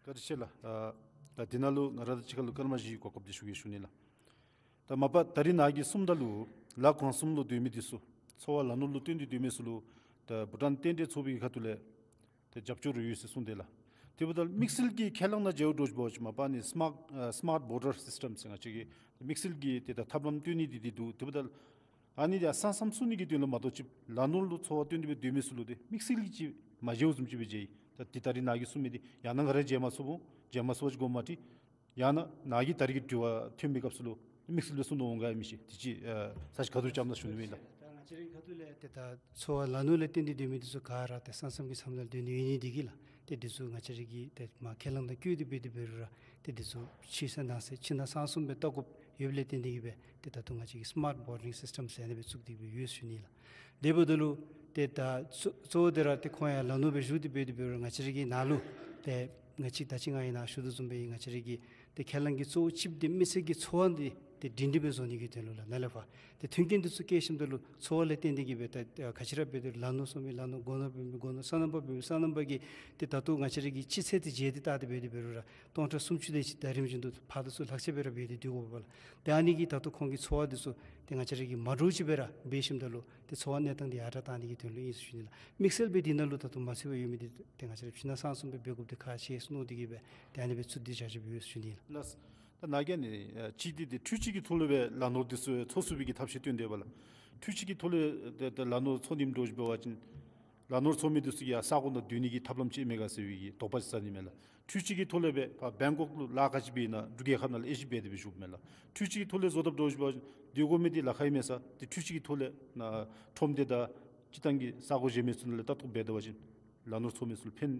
བཀའ་དྲིན་ཆེ་ལགས། ཨ་ད་འདི་ནང་ལུ་ང་ར་དང་གཅིག་ཁར་ལུ་སྐར་མ་བཞི་གི་གོ་སྐབས་འདི་ཞུ་གེ་ཞུ་ནི་ལགས། ད་མ་པ་ད་རེས་ནཱ་གིས་གསུངམ་ད་ལུ་ལ་གོང་གསུམ་ལུ་སྡོད་མི་འདི་ཚུ་འཚོ་བ་ལ་ནུ་ལུ་བརྟེན་ཏེ་སྡོད་མི་ཚུ་ལུ་ད་བྷུ་ཊཱན་རྟེན་འབྲེལ་ཚོགས་པའི་ཁ་ཐུག་ལས་ཏེ་རྒྱབ་སྐྱོར་རེ་ཡོད་ཟེར་གསུངས་ཏེ་ལགས། དེ་འབདཝ་ད་དམིགས་བསལ་གྱི་ཁས་བླངས་ནང་འཇལཝ་འགྱོ་ཞིནམ་འབད་བ་ཅིན་མ་པ་ནི་སི་མཱརཊ་ཨ་སི་མཱརཊ་བོར་ཌར་སིསི་ཊམ་ཟེར་ང་བཅས་ཀྱིས་དམིགས་བསལ་གྱི་ཏེ་ད་ཐབས་ལམ་སྟོན་ནི་འདི་འདི་འདུག། དེ་འབདཝ་ད་ཨ་ནི་འདི་ཡང་ས་མཚམས་སྲུང་ནི་གི་དོན་ལུ་མ་གཏོགས་ཅིག་ལ་ནུ་ལུ་འཚོ་བ་བརྟེན་ཏེ་སྦེ་སྡོད་མི་ཚུ་ལུ་ཏེ་དམིགས་བསལ་གྱི་ཅིག་མ་མཇལཝ་བཟུམ་ཅིག་སྦེ་མཇལ་ཡི། ད་འདི་ད་རེས་ནཱ་གིས་གསུངས་མི་འདི་ཡང་ན་ང་ར་མཇལ་མ་ཚུགས་འོང་། མཇལ་མ་ཚུགས་པ་ཅིན་དགོངསམ་མ་ཁྲེལ། ཡང་ན་ནཱ་གིས་ད་རེས་ཀྱི་དྲི་བ་ཐོན་པའི་སྐབས་སུ་ལུ་དམིགས་བསལ་སྦེ་གསུང་དོ་འོང་ག་མི་ཤེས། དེ་ཅིག་ཨ་ས་ག་ཏེ་རྐྱངམ་ཅིག་ཞུ་ནི་མས་ལགས། ད་ང་བཅས་རའི་ཁ་ཐུག་ལས་ཏེ་ད་འཚོ་བ་ལ་ནུ་ལས་བརྟེན་ཏེ་སྡོད་མི་འདི་ཚུ་ག་ར་ཏེ་ས་མཚམས་ཀྱི་མཚམས་ནང་སྡོད་ནི་ཡོད་ནི་འདི་གིས་ལགས། ཏེ་འདི་ཚུ་ང་བཅས་ར་གིས་ཏེ་མར་ཁས་བླངས་དང་བཀོད་དེ་འབད་དེ་འབད་རུང་ར་ཏེ་འདི་ཚུ་ཕྱི་ས་ནང་ས་ཕྱི་ནང་གསང་གསུམ་སྦེ་བལྟ་དགོཔ་ཡོདཔ་ལས་བརྟེན་ཏེ་གི་སྦེ་ཏེ་ད་ལྟོ་ང་བཅས་ཀྱིས་སི་མཱརཊ་བོར་ཌིང་སིསི་ཊམ་ཟེར་ཨ་ནི་སྦེ་བཙུགས་ཏེ་སྦེ་ཡོད་ཟེར་ཞུ་ནི་ལགས། དེ་འབདཝ་ད་ལུ་ཏེ་ད་གཙོ་གཙོ་བོ་འདི་ར་ཏེ་ཁོང་ཡར་ལ་ནུ་སྦེ་བཞུགས་ཏེ་འབད་དེ་འབད་རུང་ང་བཅས་ར་གི་ནཱ་ལུ་ཏེ་ང་བཅས་ད་ཅི་ང་ཡང་ནཱ་ཞུ་དོ་བཟུམ་སྦེ་ང་བཅས་ར་གི་ཏེ་ཁས་བླངས་ཀྱི་གཙོ་བོ་གཅིག་འདི་མི་སེར་གྱི་འཚོ་བ་འདི་ཏེ་སྒྲིང་སྒྲི་སྦེ་བཟོ་ནི་གི་དོན་ལུ་ལགས། ནཱ་ལས་ཕར་ཏེ་མཐུན་རྐྱེན་འདི་ཚུ་བསྐྱལ་ཞིནམ་ད་ལུ་འཚོ་བ་ལས་བརྟེན་ཏེ་གི་སྦེ་ཏེ་ག་ཅི་ར་འབད་དེ་ལ་ནུ་འཚོལ་མི་ལ་ནུ་སྒོ་ནོར་འབད་མི་སྒོ་ནོར་སོ་ནམ་པ་འབད་མི་སོ་ནམ་པ་གི་ཏེ་ད་ལྟོ་ང་བཅས་ར་གི་སྤྱི་ཚེས་འདི་བརྒྱད་འདི་བལྟ་སྟེ་འབད་དེ་འབད་རུང་ར་སྟོང་ཕྲག་སུམ་ཅུ་དེ་ཅིག་ཟླ་རིམ་བཞིན་དུ་ཕར་དང་ཚུར་ལྷག་ཆད་སྦེ་ར་འབད་དེ་སྡོད་དགོ་པས་ལགས། ཏེ་ཨ་ནི་གིས་ད་ལྟོ་ཁོང་གི་འཚོ་བ་འདི་ཚུ་ཏེ་ང་བཅས་ར་གིས་མ་འདྲཝ་ཅིག་སྦེ་ར་འབད་ཞིནམ་ད་ལུ་ཏེ་འཚོ་བ་གནས་སྟངས་འདི་ཡར་དྲག་བཏང་ནི་གི་དོན་ལུ་ཨིན་ཟེར་ཞུ་ནི་ལགས། དམིགས་བསལ་སྦེ་འདི་ནང་ལུ་ད་ལྟོ་མ་ཚུད་པར་ཡོད་མི་འདི་ཏེ་ང་བཅས་ར་ཕྱི་ནང་གསང་གསུམ་སྦེ་འབད་དགོཔ་འདི་ཁག་ཆེ་ཟེར་མནོ་སྟེ་གི་སྦེ་ཏེ་ཨ་ནི་སྦེ་ཚུད་དེ་བཞག་བཞགཔ་ཡོད་ཟེར་ཞུ་ནི་ལགས། ལགས། ད་ནཱ་གིས་ཨ་ནི་ཨ་གཅིག་འདི་ཏེ་འཕྲུལ་ཆས་ཀྱི་ཐོག་ལུ་སྦེ་ལ་ནོར་འདི་ཚུ་འཚོལ་ཚུགས་པའི་གི་ཐབས་ཤེས་སྟོན་དེས་པ་ལགས། འཕྲུལ་ཆས་ཀྱི་ཐོག་ལུ་ཏེ་ཏེ་ལ་ནོར་འཚོལ་ནི་འདྲཝ་ཅིག་འབད་བ་ཅིན་ལ་ནོར་འཚོལ་མི་འདི་ཚུ་གིས་ཡར་ས་གོ་ནང་སྡོད་ནི་གི་ཐབས་ལམ་ཅིག་མེད་ག་ཟེར་བའི་གི་དོགས་པ་ཅིག་ཟ་ནི་མས་ལགས། འཕྲུལ་ཆས་ཀྱི་ཐོག་ལས་སྦེ་ཕར་བེང་ཀོག་ལུ་ལཱ་ག་ཅི་འབད་ཨིན་ན་འབྲུག་རྒྱལ་ཁབ་ནང་ལུ་ཨེ་ཅིག་འབད་དེ་སྦེ་བཞུགསཔ་མས་ལགས། འཕྲུལ་ཆས་ཀྱི་ཐོག་ལས་བཟོ་དཔ་འདྲཝ་ཅིག་འབད་བ་ཅིན་སྡོད་དགོ་མི་འདི་ལཱ་ཁག་ཨིན་མས་ས། ཏེ་འཕྲུལ་ཆས་ཀྱི་ཐོག་ལས་ནཱ་ཁྲོམ་སྡེ་དང་སྤྱིར་བཏང་གི་ས་གོ་གཞན་མི་ཚུ་ནང་ལས་ལྟ་རྟོག་འབད་དེ་འབད་བ་ཅིན་ལ་ནོར་འཚོལ་མི་ཚུ་ལུ་ཕན་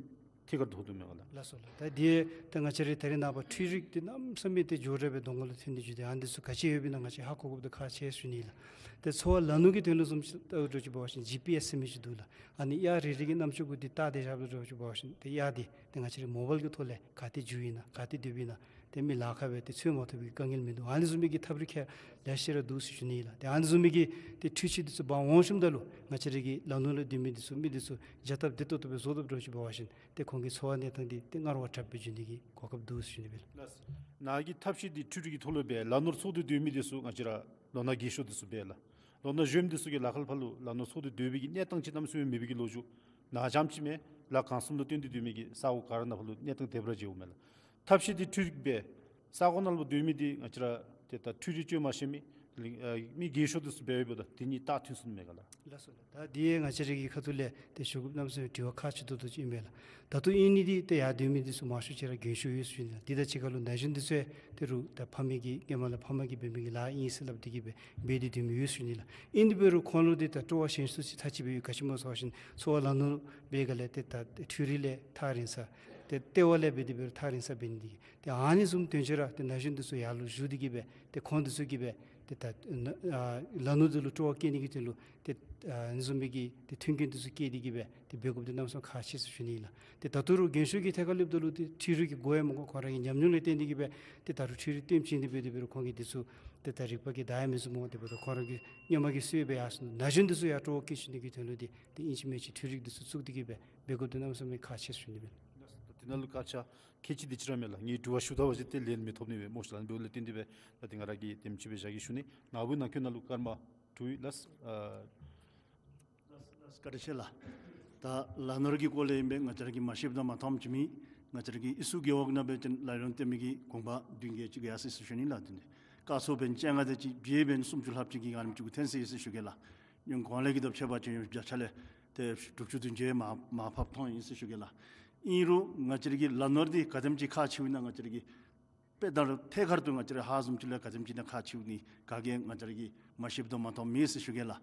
ཐད་ཀར་ཐོགས་དོ་མས་ག་ལགས། ལགས་སོ་ལགས། ད་འདི་ད་ང་བཅས་ར་ད་རེས་ནངས་པ་འཕྲུལ་རིག་འདི་གནམ་མེད་ས་མེད་ཏེ་འགྱོ་ར་སྦེ་གདོང་ཁ་ལུ་ཐོན་ཏེ་འགྱོ་དེས། ཨ་ནི་འདི་ཚུ་ག་ཅི་ཡོདཔ་ཨིན་ན་ང་བཅས་ཧ་གོ་དགོཔ་འདི་ཁག་ཆེ་ཟེར་ཞུ་ནི་ལགས། ཏེ་འཚོ་བ་ལ་ནུ་གི་དོན་ལུ་བཟུམ་ཅིག་བལྟཝ་འདྲཝ་ཅིག་འབད་བ་ཅིན་ཇི་པི་ཨེསི་ཟེར་མི་ཅིག་འདུག་ལགས། ཨ་ནི་གཡག་རེ་རེ་གི་རྣམ་ཅོ་གུ་འདི་བལྟ་སྟེ་བཞགཔ་འདྲཝ་ཅིག་འབད་བ་ཅིན་ཏེ་གཡག་འདི་ཏེ་ང་བཅས་རའི་མོ་བཱའིལ་གྱི་ཐོག་ལས་ག་ཏེ་འགྱོ་ཨིན་ན་ག་ཏེ་སྡོདཔ་ཨིན་ན་ཏེ་མི་ལཱ་ཁག་སྦེ་ཏེ་འཚོལ་མ་ཐུབ་པའི་དཀའ་ངལ་མིན་འདུག། ཨ་ནི་བཟུམ་མའི་གི་ཐབས་རིག་ཁག་ལེ་ཤ་ར་འདུག་ཟེར་ཞུ་ནི་ལགས། ཏེ་ཨ་ནི་བཟུམ་མའི་གི་ཏེ་འཕྲུལ་ཆས་འདི་ཚུ་འབག་འོང་ཞིནམ་ད་ལུ་ང་བཅས་ར་གི་ལ་ནུ་ལུ་སྡོད་མི་འདི་ཚུ་མི་འདི་ཚུ་བྱ་སྟབས་བདེ་ཏོག་ཏོ་སྦེ་བཟོ་དཔ་འདྲཝ་ཅིག་འབད་བ་ཅིན་ཏེ་ཁོང་གི་འཚོ་བ་གནས་སྟངས་འདི་ཏེ་སྔར་བ་དྲགཔ་སྦེ་འགྱོ་ནི་གི་གོ་སྐབས་འདུག་ཟེར་ཞུ་ནི་སྦེ་ལགས། ལགས། ནཱ་གི་ཐབས་ཤེས་འདི་འཕྲུལ་རིག་གི་ཐོག་ལུ་སྦེ་ལ་ནོར་འཚོལ་ཏེ་སྡོད་མི་འདི་ཚུ་ང་བཅས་ར་ལོ་ན་རྒས་ཤོས་འདི་ཚུ་སྦེ་ལགས། ལོ་ན་གཞོནམ་འདི་ཚུ་གིས་ལཱ་ཁག་ལུ་ཕར་ལུ་ལ་ནོར་འཚོལ་ཏེ་སྡོད་པའི་གི་གནས་སྟངས་ཅིག་གནམ་མེད་ས་མེད་མེད་པའི་གི་ལོ་རྒྱུས་ནཱ་རྐྱངམ་ཅིག་མེན། ལ་གོང་གསུམ་ལུ་བརྟེན་ཏེ་སྡོད་མི་གི་ས་གོ་ག་ར་ནང་ཕར་ལུ་གནས་སྟངས་དེ་སྦེ་ར་མཇལཝ་མས་ལགས། ཐབས་ཤེས་འདི་འཕྲུལ་རིག་སྦེ་ས་གོ་ནང་ལུ་སྡོད་མི་འདི་ང་བཅས་ར་ཏེ་ད་འཕྲུལ་རིག་སྤྱོད་མ་ཤེས་མི་ ལིང་ཨ་མི་རྒས་ཤོས་འདི་ཚུ་འབད་འབདཝ་ད་དེ་གཉིས་རྟགས་མཐུན་སོང་མས་ག་ལགས། ལགས་སོ་ལགས། ད་འདི་ཡང་ང་བཅས་ར་གི་ཁ་ཐུག་ལས་ཏེ་ཞུ་དགོཔ་གནམ་མེད་ས་མེད་དྲི་བ་ཁག་ཆེ་ཏོག་ཏོ་ཅིག་ཨིན་པས་ལགས། ད་ལྟོ་ཨིན་ནི་འདི་ཏེ་ཡར་སྡོད་མི་འདི་ཚུ་མང་ཤོས་ཅིག་ར་རྒན་ཤོས་ཡོད་ཟེར་ཞུ་ནི་ལགས། འདི་དང་གཅིག་ཁར་ལུ་ན་གཞོན་འདི་ཚུ་ཡང་ཏེ་རུང་ད་ཕ་མའི་གི་སྔོན་མ་ལས་ཕ་མ་གིས་འབད་མི་གི་ལཱ་ཨིན་ཟེར་སླབ་སྟེ་གིས་སྦེ་འབད་དེ་སྡོད་མི་ཡོད་ཟེར་ཞུ་ནི་ལགས། ཨིན་དེ་འབད་རུང་ཁོང་ལུ་འདི་ད་སྤྲོ་བ་ཞན་སུ་ཅིག་ཐ་ཅིག་སྦེ་ཡོད། ག་ཅི་སྨོ་ཟེར་བ་ཅིན་ཚོ་བ་ལ་ནོར་འབད་སྒང་ལས་ཏེ་ད་འཕྲུལ་རིག་ལས་ཐག་རིང་ས་ཏེ་ལྟེ་བ་ལས་འབད་དེ་འབད་རུང་ཐག་རིང་ས་འབད་ནི་འདི་གིས་ཏེ་ཨ་ནི་བཟུམ་དོན་ཆེ་ར་ཏེ་ན་གཞོན་འདི་ཚུ་ཡར་ལུ་བཞུགས་ཏེ་གིས་སྦེ་ཏེ་ཁོང་འདི་ཚུ་གིས་སྦེ་ཏེ་ད་ཨ་ལ་ནོར་འདི་ལུ་སྤྲོ་བ་བསྐྱེད་ནི་གི་དོན་ལུ་ཏེ་ཨ་ཨ་ནི་བཟུམ་མའི་གི་ཏེ་མཐུན་རྐྱེན་འདི་ཚུ་བསྐྱེད་དེ་གིས་སྦེ་ཏེ་འབད་དགོཔ་འདི་གནམ་མེད་ས་མེད་ཁག་ཆེ་ཟེར་ཞུ་ནི་ཨིན་ལགས། ཏེ་ད་ལྟོ་རུང་རྒན་ཤོས་ཀྱི་ཐད་ཁར་སླེབས་ད་ལུ་ཏེ་འཕྲུལ་རིག་གི་སྒོ་ཡང་མ་གོ། ཁོང་ར་གི་ཉམས་མྱོང་ལས་བརྟེན་ཏེ་གིས་སྦེ་ཏེ་ད་རུང་འཕྲུལ་རིག་སྟོན་བྱིན་ཏེ་འབད་དེ་འབད་རུང་ཁོང་གིས་འདི་ཚུ་ཏེ་ད་རིག་པ་གིས་བདའ་ཡང་མི་ཚུགས་སྨོ། དེ་འབདཝ་ད་ཁོང་ར་གི་སྔོན་མ་གི་སྲོལ་སྦེ་ཡར་སོང་། ན་གཞོན་འདི་ཚུ་ཡར་སྤྲོ་བ་བསྐྱེད་བཅུག་ནི་གི་དོན་ལུ་འདི་ཏེ་ཨིན་ཅི་མིན་ཅི་འཕྲུལ་རིག་འདི་ཚུ་བཙུགས་ཏེ་གིས་སྦེ་འབད་དགོཔ་འདི་གནམ་མེད་ས་མེད་ཁག་ཆེ་ཟེར་ཞུ་ནི་ཨིན་པས། ད་འདི་ནང་ལུ་སྐད་ཆ་ཁལ་གཅིག་དེ་ཅིག་ར་མས་ལགས། ངེའི་དྲི་བ་ཞུ་ཐབས་ཅིག་ཏེ་ལན་མི་ཐོབ་ནི་སྦེ་སྨོ་ཤིག་ལགས། འབདཝ་ལས་བརྟེན་ཏེ་སྦེ་ད་འདི་ང་ར་གིས་དེམ་ཅིག་སྦེ་བཞག་གེ་ཞུ་ནི། ནཱ་བུ་ནང་འཁོད་ནང་ལུ་སྐར་མ་དྲུག་ཡོད་ལགས། ཨ་ལགས་སོ་ལགས་སོ། བཀའ་དྲིན་ཆེ་ལགས། ད་ལ་ནོར་གྱི་སྐོར་ལས་ཨིན་པས། ང་བཅས་ར་གིས་མ་ཤེསཔ་དང་མ་མཐོངམ་ཅིག་མེད། ང་བཅས་ར་གི་ཨི་སུ་རྒེད་འོག་ནང་འབད་བ་ཅིན་ལཱའི་ལོན་བཏོན་མི་གི་གུང་པ་བདུན་བརྒྱད་ཅིག་ཡར་སོ་ཡི་ཟེར་ཞུ་ནི་ལགས། དེ་ནི་སྐར་ཚོགས་འབདན་བཅོ་ལྔ་དེ་ཅིག་བྱེ་འབདན་སུམ་ཅུ་ལྷགཔ་ཅིག་གིས་ཨ་ནེམ་ཅིག་གུ་འཐོན་སོ་ཡི་ཟེར་ཞུ་གེ་ལགས། ཉིནམ་གོང་ལས་ཀྱི་དང་ཕྱད་པ་ཅིན་ཡང་བརྒྱ་ཆ་ལས་ཏེ་དྲུག་ཅུ་བདུན་ཅུ་ཡང་མར་མར་ཕབ་ཐོན་ཡི་ཟེར་ཞུ་གེ་ལགས། ཨིན་རུང་ང་བཅས་ར་གི་ལ་ནོར་འདི་ག་དེམ་ཅིག་ཁག་ཆེཝ་ཨིན་ན་ང་བཅས་ར་གི་དཔེ་ད་རུང་ཐད་ཀར་དུ་ང་བཅས་ར་ཧ་བཟུམ་ཅིག་ལས་ག་དེམ་ཅིག་ཨིན་ན་ཁག་ཆེཝ་ཨིན་ནི་ག་གིས་ང་བཅས་ར་གིས་མ་ཤེསཔ་དང་མ་མཐོངམ་མེད་ཟེར་ཞུ་གེ་ལགས།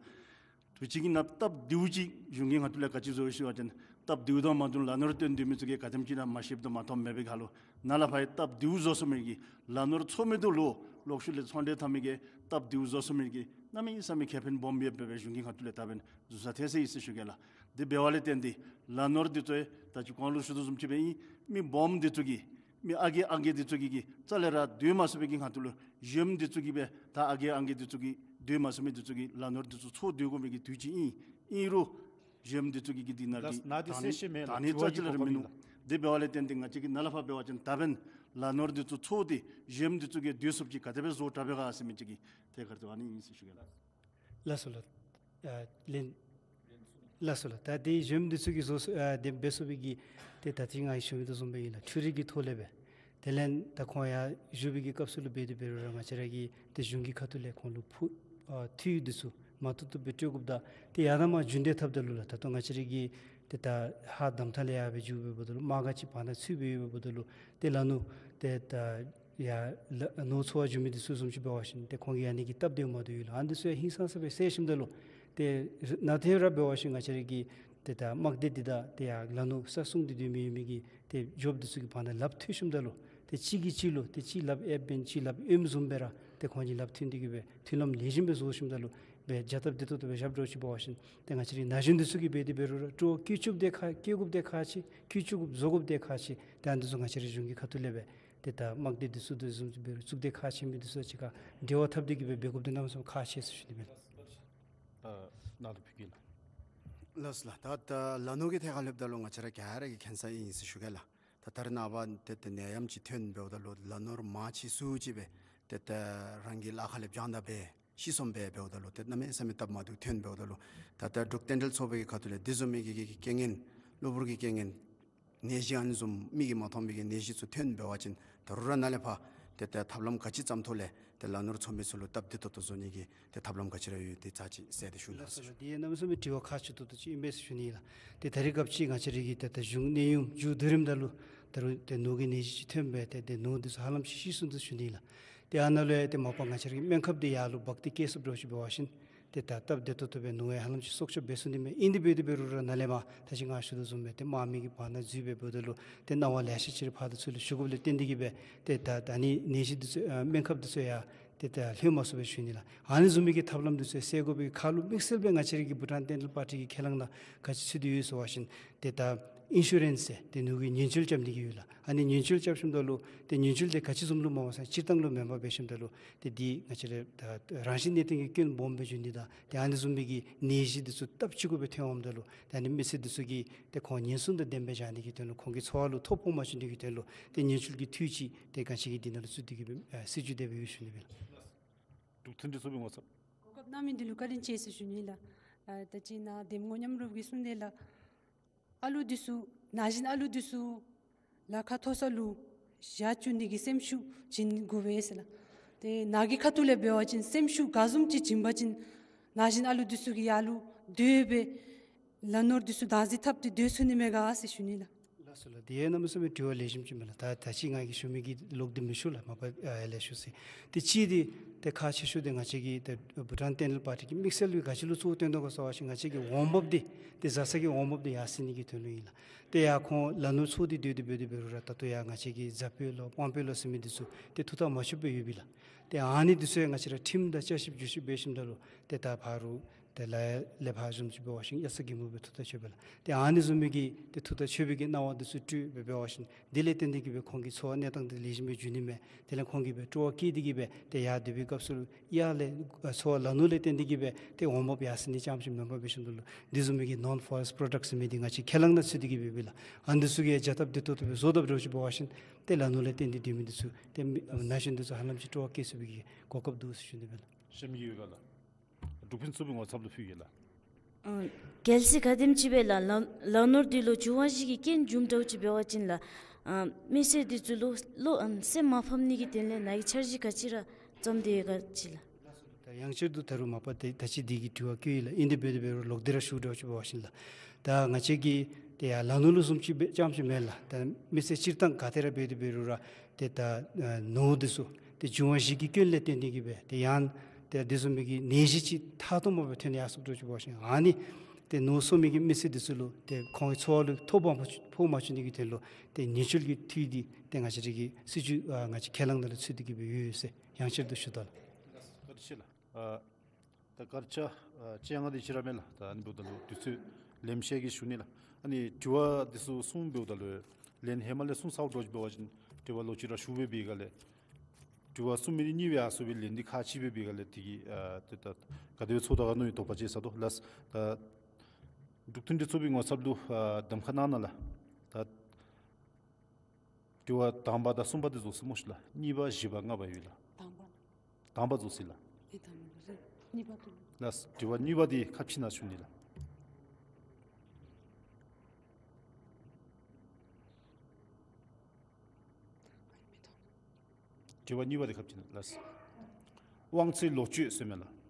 དུས་ཅི་གི་ནང་སྟབས་བདེཝ་ཅིག་གཞུང་གི་ཁ་ཐུག་ལས་ག་ཅི་བཟོ་ཡི་ཟེར་བ་ཅིན་སྟབས་བདེཝ་དང་མ་བདེཝ་ལ་ནོར་བཏོན་སྡོད་མི་ཚུ་གིས་ག་དེམ་ཅིག་ཨིན་ན་མ་ཤེསཔ་དང་མ་མཐོངམ་མེད་པའི་ཁར་ལུ་ནཱ་ལས་ཕར་ཡང་སྟབས་བདེཝ་བཟོ་ཚུགས་མི་གི་ལ་ནོར་འཚོ་མི་འདི་ལུ་ལོག་ཤུལ་ལས་ཚོང་འབྲེལ་འཐབ་མི་གིས་སྟབས་བདེཝ་བཟོ་ཚུགས་མི་གི་གནམ་མེད་ས་མེད་ཁེ་ཕན་སྦོམ་ཡོདཔ་སྦེ་གཞུང་གི་ཁ་ཐུག་ལས་ད་འབདན་བཟོ་ས་ཐལ་སོ་ཡི་ཟེར་ཞུ་གེ་ལགས། དེ་འབདཝ་ལས་བརྟེན་ཏེ་ལ་ནོར་འདི་ཚུ་ད་ཅི་གོང་ལུ་ཞུ་དོ་བཟུམ་ཅིག་སྦེ་ཨིན། མི་སྦོམ་འདི་ཚུ་གིས་མི་ཨ་རྒས་ཨང་རྒས་འདི་ཚུ་གིས་ཀྱིས་རྩ་ལས་ར་སྡོད་མ་ཚུགས་པའི་གི་ཁ་ཐུག་ལུ་གཞོནམ་འདི་ཚུ་གིས་སྦེ་ད་ཨ་རྒས་ཨང་རྒས་འདི་ཚུ་གིས་སྡོད་མ་ཚུགས་མི་འདི་ཚུ་གིས་ལ་ནོར་འདི་ཚུ་འཚོ་སྡོད་དགོ་མི་གི་དུས་ཅིག་ཨིན། ཨིན་རུང་གཞོནམ་འདི་ཚུ་གིས་ཀྱིས་འདི་ནང་ལུ་ད་ནི་ད་ནི་རྩ་ཅིག་ལས་ར་མིན་ནུག། དེ་འབདཝ་ལས་བརྟེན་ཏེ་ང་བཅས་ཀྱིས་ནཱ་ལས་ཕར་འབད་བ་ཅིན་ད་འབདན་ལ་ནོར་འདི་ཚུ་འཚོ་སྟེ་གཞོནམ་འདི་ཚུ་གིས་སྡོད་ཚུགསཔ་ཅིག་ག་དེ་སྦེ་བཟོ་དྲག་པས་ག་ཟེར་མི་ཅིག་གི་ཐད་ཀར་དུ་ཨ་ནི་ཨིན་ཟེར་ཞུ་གེ་ལགས། ལགས་སོ་ལགས། ཨ་ལན། ལགས་སོ་ལགས། ད་དེ་གཞོནམ་འདི་ཚུ་གིས་བཟོ་ཨ་དེ་འབད་ཚུགས་པའི་གི་ཏེ་ད་ཅི་ང་གིས་ཞུ་མི་དོ་བཟུམ་སྦེ་ཨིན་ལགས། འཕྲུལ་རིག་གི་ཐོག་ལས་སྦེ། དེ་ལས་ད་ཁོང་ཡར་བཞུགས་པའི་གི་སྐབས་སུ་ལུ་འབད་དེ་འབད་རུང་ར་ང་བཅས་ར་གི་ཏེ་གཞུང་གི་ཁ་ཐུག་ལས་ཁོང་ལུ་ཕུ་ཨ་འཐུས་འདི་ཚུ་མ་ཐུབ་ཐུབ་སྦེ་སྤྲོད་དགོཔ་དང་ཏེ་ཡར་དང་མར་རྒྱུན་འབྲེལ་འཐབ་ད་ལུ་ལགས། ད་ལྟོ་ང་བཅས་ར་གི་ཏེ་ད་ཧཱ་དམ་ཐང་ལས་ཡར་སྦེ་འགྱོ་འབདཝ་ད་ལུ་དམག་སྒར་ཅིག་བར་ན་ཚུད་སྦེ་ཡོད་འབདཝ་ད་ལུ་ཏེ་ལ་ནོར་ཏེ་ད་ཡར་ལ་ནོར་འཚོ་བར་འགྱོ་མི་འདི་ཚུ་བཟུམ་ཅིག་འབད་བ་ཅིན་ཏེ་ཁོང་གིས་ཨ་ནི་གི་སྟབས་བདེཝ་མ་བདེཝ་ཡོད་ལགས། ཨ་ནི་འདི་ཚུ་ཡང་ཧིང་སངས་ས་སྦེ་སེལ་ཞིནམ་ད་ལུ་ཏེ་ནཱ་ཏེ་ར་འབད་བ་ཅིན་ང་བཅས་ར་གི་ཏེ་ད་དམག་སྡེ་འདི་དང་ཏེ་ཡར་ལ་ནོར་ས་སྲུང་འདི་སྡོད་མི་ཡོད་མི་གི་ཏེ་འབྱོརཔ་འདི་ཚུ་གི་བར་ན་ལགཔ་མཐུད་ཞིནམ་ད་ལུ་ཏེ་གཅིག་གིས་གཅིག་ལུ་ཏེ་གཅིག་ལགཔ་ཨེབ་འབདན་གཅིག་ལགཔ་ཨེམ་བཟུམ་སྦེ་ར་ཏེ་ཁོང་གཉིས་ལགཔ་མཐུད་དེ་གིས་སྦེ་མཐུན་ལམ་ལེགས་ཤོམ་སྦེ་བཟོ་ཞིནམ་ད་ལུ་སྦེ་བྱ་སྟབས་བདེ་ཏོག་ཏོ་སྦེ་བཞག་འགྱོ་ཅིག་འབད་བ་ཅིན་ཏེ་ང་བཅས་རའི་ན་གཞོན་འདི་ཚུ་གིས་འབད་དེ་འབད་རུང་ར་སྤྲོ་བ་བསྐྱེད་བཅུགཔ་འདི་ཁག་བསྐྱེད་དགོཔ་འདི་ཁག་ཆེ། བསྐྱེད་བཅུག་དགོཔ་བཟོ་དགོཔ་འདི་ཁག་ཆེ། ཏེ་ཨ་ནི་འདི་ཚུ་ང་བཅས་རའི་གཞུང་གི་ཁ་ཐུག་ལས་སྦེ་ཏེ་ད་དམག་སྡེ་འདི་ཚུ་དེ་བཟུམ་ཅིག་འབད་རུང་བཙུགས་ཏེ་ཁག་ཆེ་མི་འདི་ཚུ་གཅིག་ཁར་འབྲེལ་བ་འཐབ་སྟེ་གིས་སྦེ་འབད་དགོཔ་འདི་གནམ་མེད་ས་མེད་ཁག་ཆེ་ཟེར་ཞུ་ནི་ཨིན་པས། ཨ་ནཱ་ལུ་ཕུལ་གེ་ལགས། ལགས་སོ་ལགས། ད་ད་ལ་ནོར་གྱི་ཐད་ཁར་སླེབས་ད་ལུ་ང་བཅས་ར་ག་ར་གིས་མཁྱེན་གསལ་ཨིན་ཟེར་ཞུ་གེ་ལགས། ད་ད་རེས་ནངས་པ་ཏེ་ཏེ་ནད་ཡམས་ཅིག་ཐོན་འབདཝ་ད་ལུ་ལ་ནོར་མང་ཆེ་ཤོས་ཅིག་སྦེ་ཏེ་ཏེ་རང་གི་ལཱ་ཁག་ལས་བྱང་ད་སྦེ་ཤི་སོངམ་སྦེ་འབདཝ་ད་ལུ་ཏེ་གནམ་མེད་ས་མེད་སྟབས་མ་བདེཝ་ཐོན་འབདཝ་ད་ལུ་ད་ད་འབྲུག་བསྟན་རྒྱས་ཚོགས་པའི་གི་ཁ་ཐུག་ལས་དེ་བཟུམ་མའི་གི་གི་རྐྱེན་ངན་གློ་བུར་གྱི་རྐྱེན་ངན་ནད་གཞི་ཨ་ནི་བཟུམ་མིག་གིས་མ་མཐོང་མི་གི་ནད་གཞི་ཚུ་ཐོན་འབད་བ་ཅིན་ད་རུང་ར་ནཱ་ལས་ཕར་ཏེ་ཏེ་ཐབས་ལམ་ག་ཅི་བརྩམ་ཐོག་ལས་ཏེ་ལ་ནོར་འཚོ་མི་ཚུ་ལུ་སྟབས་བདེ་ཏོག་ཏོ་བཟོ་ནི་གི་ཏེ་ཐབས་ལམ་ག་ཅི་ར་ཡོད་དེ་ཚར་ཅིག་གསལ་ཏེ་ཞུ་ལགས། ལགས་སོ་ལགས། འདི་ཡང་གནམ་མེད་ས་མེད་དྲི་བ་ཁག་ཆེ་ཏོག་ཏོ་ཅིག་ཨིན་པས་ཟེར་ཞུ་ནི་ཨིན་ལགས། ཏེ་ད་རེས་སྐབས་ཅིག་ང་བཅས་ར་གི་ཏེ་ད་གཞུང་གནས་ཡུམ་མཇུག་བསྡུ་རནམ་ད་ལུ་ད་རུང་ཏེ་ནོར་གྱི་ནད་གཞི་ཅིག་ཐོན་སྦེ་ཏེ་ཏེ་ནོར་འདི་ཚུ་ཧ་ལམ་ཅིག་ཤི་སོང་ཟེར་ཞུ་ནི་ཨིན་ལགས། ཏེ་ཨ་ནཱ་ལུ་ཡང་ཏེ་མ་པ་ང་བཅས་ར་གི་སྨན་ཁབ་འདི་ཡར་ལུ་འབག་སྟེ་བསྐྱལ་སོངམ་འདྲཝ་ཅིག་འབད་བ་ཅིན་ཏེ་ད་སྟབས་བདེ་ཏོག་ཏོ་སྦེ་ནོར་ཡང་ཧ་ལམ་ཅིག་སྲོག་སྐྱོབ་འབད་ཚུགས་ནི་མས། ཨིན་དེ་འབད་དེ་འབད་རུང་ར་ནཱ་ལས་མར་ད་ཅི་ང་ཞུ་དོ་བཟུམ་སྦེ་ཏེ་དམག་མི་གི་བར་ན་འཛུལ་སྦེ་འབདཝ་ད་ལུ་ཏེ་སྣང་བ་ལེ་ཤ་ཅིག་ར་ཕར་དང་ཚུར་ལུ་ཞུ་དགོཔ་ལས་བརྟེན་ཏེ་གིས་སྦེ་ཏེ་ད་ད་ནི་ནད་གཞི་འདི་ཚུ་ཨ་སྨན་ཁབ་འདི་ཚུ་ཡང་ཏེ་ད་ལྷོད་མ་སོང་སྦེ་ཞུ་ནི་ལགས། ཨ་ནི་བཟུམ་མའི་གི་ཐབས་ལམ་འདི་ཚུ་སེལ་དགོ་པའི་ཁར་ལུ་དམིགས་བསལ་སྦེ་ང་བཅས་ར་གི་བྷུ་ཊཱན་བསྟན་རྒྱས་པར་ཊི་གི་ཁས་བླངས་ནང་ག་ཅི་ཚུད་དེ་ཡོད་ཟེར་བ་ཅིན་ཏེ་ད་ཨིན་ཤུ་རེནསི་ཟེར་ཏེ་ནོར་གྱི་ཉེན་བཅོལ་རྐྱབ་ནི་གི་ཡོད་ལགས། ཨ་ནི་ཉེན་བཅོལ་རྐྱབ་ཞིནམ་ད་ལུ་ཏེ་ཉེན་བཅོལ་འདི་ག་ཅི་བཟུམ་ལུ་སྨོ་ཟེར་བ་ཅིན་སྤྱིར་བཏང་ལུ་མེན་པར་འབད་ཞིནམ་ད་ལུ་ཏེ་འདི་ང་བཅས་ར་ད་རང་བཞིན་གནས་སྟངས་ཀྱི་སྐྱོན་སྦོམ་སྦེ་འགྱོ་ནི་དང་ཏེ་ཨ་ནི་བཟུམ་མའི་གི་ནད་གཞི་འདི་ཚུ་སྟབས་གཅིག་གུ་སྦེ་ཐོན་འོངམ་ད་ལུ་ཏེ་ཨ་ནི་མི་སེར་འདི་ཚུ་གིས་ཏེ་ཁོང་ཉེན་སྲུང་དང་ལྡནམ་སྦེ་བཞག་ནི་གི་དོན་ལུ་ཁོང་གི་འཚོ་བ་ལུ་ཐོ་ཕོག་མ་བྱུང་ནི་གི་དོན་ལུ་ཏེ་ཉེན་བཅོལ་གྱི་འཐུས་ཅིག་ཏེ་ག་ཅི་གི་འདི་ནང་ལུ་བཙུགས་ཏེ་གིས་སྦེ་ཨ་སྲིད་བྱུས་དེ་སྦེ་ཡོད་ཞུ་ནི་སྦེ་ལགས། འབྲུག་མཐུན་སྒྲིལ་ཚོགས་པའི་ངོ་ཚབ། གོ་སྐབས་གནང་མི་འདི་ལུ་བཀའ་དྲིན་ཆེ་ཟེར་ཞུ་ནི་ལགས། ཨ་ད་ཅི་ནཱ་འདེམས་ངོ་མཉམ་རུབ་ཀྱིས་གསུངས་དེས་ལགས། ཨ་ལུ་འདི་ཚུ་ན་གཞོན་ཨ་ལུ་འདི་ཚུ་ལཱ་ཁག་མཐོ་ས་ལུ་བཞག་བཅུག་ནི་གི་སེམས་ཤུགས་བྱིན་དགོ་པས་ཟེར་ལགས། ཏེ་ནཱ་གི་ཁ་ཐུག་ལས་འབད་བ་ཅིན་སེམས་ཤུགས་ག་བཟུམ་ཅིག་བྱིན་པ་ཅིན་ན་གཞོན་ཨ་ལུ་འདི་ཚུ་གིས་ཡར་ལུ་སྡོད་སྦེ་ལ་ནོར་འདི་ཚུ་བདག་འཛིན་འཐབ་སྟེ་སྡོད་ཚུགས་ནི་མས་ག་ཟེར་ཞུ་ནི་ལགས། ལགས་སོ་ལགས། དེ་ཡང་གནམ་མེད་ས་མེད་དྲི་བ་ལེགས་ཤོམ་ཅིག་མས་ལགས། ད་ད་ཅི་ང་གིས་ཞུ་མི་གི་ལོག་སྟེ་མི་ཞུ་ལགས། མ་པ་ཨ་ལས་ཞུ་ཟེར། ཏེ་གཅིག་འདི་ཏེ་ཁག་ཆེ་ཤོས་འདི་ང་བཅས་ཀྱི་ཏེ་བྷུ་ཊཱན་བསྟན་འཛིན་པར་ཊི་གི་དམིགས་བསལ་སྦེ་ག་ཅི་ལུ་གཙོ་བོ་བཏོན་དོ་ག་ཟེར་བ་ཅིན་ང་བཅས་ཀྱི་འོང་འབབ་འདི་ཏེ་བཟའ་ཚང་གི་འོང་འབབ་འདི་ཡར་སེང་ནི་གི་དོན་ལུ་ཨིན་ལགས། ཏེ་ཡར་ཁོང་ལ་ནོར་འཚོ་སྟེ་སྡོད་དེ་འབད་དེ་འབད་རུང་ར་ད་ལྟོ་ཡར་ང་བཅས་ཀྱི་རྫ་སྤོས་ལོ་སྤང་སྤོས་ལོ་ཟེར་མི་འདི་ཚུ་ཏེ་ཐུགས་ཐག་མ་ཆོད་པར་ཡོད་པས་ལགས། ཏེ་ཨ་ནི་འདི་ཚུ་ཡང་ང་བཅས་ར་ཁྲིམས་དང་བསྐྱར་ཞིབ་བསྒྱུར་ཞིབ་འབད་ཞིནམ་ད་ལུ་ཏེ་ད་ཕར་ཏེ་ལ་ལས་ཕར་བཟུམ་ཅིག་འབད་བ་ཅིན་གཡག་ཚ་སྒེག་མོ་སྦེ་ཐུགས་ཐག་ཆོད་པས་ལགས། ཏེ་ཨ་ནི་བཟུམ་མའི་གི་ཏེ་ཐུགས་ཐག་ཆོད་པའི་གི་གནང་བ་འདི་ཚུ་སྤྲོད་སྦེ་འབད་བ་ཅིན་དེ་ལས་བརྟེན་ཏེ་གིས་སྦེ་ཁོང་གི་འཚོ་བ་གནས་སྟངས་འདི་ལེགས་ཤོམ་སྦེ་འགྱོ་ནི་མས། དེ་ལས་ཁོང་གིས་སྦེ་སྤྲོ་བ་བསྐྱེད་དེ་གིས་སྦེ་ཏེ་ཡར་སྡོད་པའི་སྐབས་སུ་ཡར་ལས་འཚོ་བ་ལ་ནོར་ལས་བརྟེན་ཏེ་གིས་སྦེ་ཏེ་འོང་འབབ་ཡར་སེང་ནི་ཙམ་ཅིག་མེན་པར་འབད་ཞིནམ་ད་ལུ་འདི་བཟུམ་མའི་གི་ནཱོན་ཕོ་རེསཊ་པྲོ་ཌག་ཊས་ཟེར་མི་འདི་ང་བཅས་ཁས་བླངས་ནང་ཚུད་དེ་གིས་སྦེ་ཡོད་པས་ལགས། ཨ་ནི་འདི་ཚུ་གི་ཡང་བྱ་ཐབས་བདེ་ཏོག་ཏོ་སྦེ་བཟོ་དཔ་འདྲཝ་ཅིག་འབད་བ་ཅིན་ཏེ་ལ་ནོར་ལས་བརྟེན་ཏེ་སྡོད་མི་འདི་ཚུ་ཏེ་ན་གཞོན་འདི་ཚུ་ཧ་ལམ་ཅིག་སྤྲོ་བ་བསྐྱེད་ཚུགས་པའི་གི་གོ་སྐབས་འདུག་ཟེར་ཞུ་ནི་སྦེ་ལགས། གཤམ་གྱི་ཡོད་ག་ལགས། འབྲུག་ཕུན་ཚོགས་པའི་ངོ་ཚབ་ལུ་ཕུལ་གེ་ལགས། ཨ་གལ་སྲིད་ག་དེམ་ཅིག་སྦེ་ལགས་ལ་ལ་ནོར་འདི་ལུ་འབྱུང་བ་བཞི་གི་རྐྱེན་འབྱུངམ་འདྲཝ་ཅིག་འབད་བ་ཅིན་ལགས། ཨ་མི་སེར་འདི་ཚུ་ལུ་ལུ་ཨ་སེམས་མ་ཕམ་ནི་གི་དོན་ལས་ནཱ་གིས་འཆར་གཞི་ག་ཅི་ར་བརྩམས་ཏེ་ཡོད་ག་ཅིག་ལགས། ད་ཡང་བསྐྱར་དུ་ད་རུང་མ་པ་ཏེ་ད་ཅི་འདི་གི་དྲི་བ་བཀོད་ཡི་ལགས། ཨིན་དེ་འབད་དེ་འབད་རུང་ལོག་སྟེ་ར་ཞུ་འདྲཝ་ཅིག་འབད་བ་ཅིན་ལགས། ད་ང་བཅས་ཀྱི་ཏེ་ཡར་ལ་ནོར་ལུ་བཟུམ་ཅིག་སྦེ་ཙམ་ཅིག་མེན་ལགས། ད་མི་སེར་སྤྱིར་བཏང་ག་ཏེ་ར་འབད་དེ་འབད་རུང་ར་ཏེ་ད་ཨ་ནོར་འདི་ཚུ་ཏེ་འབྱུང་བ་བཞི་གི་སྐྱོན་ལས་བརྟེན་ཏེ་གིས་སྦེ་ཏེ་ཡང་ཏེ་དེ་བཟུམ་མའི་གི་ནད་གཞི་ཅིག་ཐ་དད་མ་སྦེ་ཐོན་ཡར་སོངམ་འདྲཝ་ཅིག་འབད་བ་ཅིན་ཨ་ནི་ཏེ་ནོར་སོང་མི་གི་མི་སེར་འདི་ཚུ་ལུ་ཏེ་ཁོང་གི་འཚོ་བ་ལུ་ཐོ་བ་ཕོག་མ་བཅུག་ནི་གི་དོན་ལུ་ཏེ་ཉེས་བཅོལ་གྱི་འཐུས་འདི་ཏེ་ང་བཅས་ར་གི་སྲིད་བྱུས་ཨ་ང་བཅས་ཁས་བླངས་ནང་ལུ་ཚུད་དེ་གིས་སྦེ་ཡོད་ཟེར་ཡང་བསྐྱར་དུ་ཞུ་དོ་ལགས། བཀའ་དྲིན་ཆེ་ལགས། ཨ་ད་སྐར་ཆ་ཨ་བཅོ་ལྔ་འདི་ཅིག་ར་མས་ལགས། ད་ཨ་ནི་འབདཝ་ད་ལུ་དུས་ཚོད་ལེན་ཤེས་ཀྱི་ཞུ་ནི་ལགས། ཨ་ནི་དྲི་བ་འདི་ཚུ་གསུམ་འབདཝ་ད་ལུ་ལན་ཧེ་མ་ལས་གསུངས་ཚརཝ་འདྲཝ་ཅིག་འབད་བ་ཅིན་དྲི་བ་ལོག་ཅི་ར་ཞུ་སྦེ་འབད་ག་ལས། དྲི་བ་གསུམ་མི་འདི་གཉིས་སྦེ་ཨ་སུ་སྦེ་ལན་འདི་ཁག་ཆེ་སྦེ་འབད་ག་ལས་དེ་གིས་ཨ་ཏེ་ད་ག་དེ་སྦེ་ཚོར་དོ་ག་མནོ་བའི་དོགས་པ་ཅིག་ཟ་དོ་ལགས། ད་འབྲུག་མཐུན་སྒྲིལ་ཚོགས་པའི་ངོ་ཚབ་ལུ་ཨ་གདམ་ཁ་གནང་གནང་ལགས། ད་དྲི་བ་དང་པ་དང་གསུམ་པ་འདི་རྫོགས་སོ་སྨོ་ཤིག་ལགས། གཉིས་པ་བཞི་པ་ལྔ་པ་ཡོད་ལགས། དང་པ། དང་པ་རྫོགས་ཅི་ལགས། ཨེ་དང་པ་རེ་གཉིས་པ་འདུག་ལགས། དྲི་བ་གཉིས་པ་འདི་ཁ་ཕྱེ་གནང་ཞུ་ནི་ལགས། དྲི་བ་གཉིས་པ་འདི་ཁ་ཕྱེ་གནང་ལགས། དབང་ཚད་ལོག་སྤྱོད་ཟེར་མི་ལགས།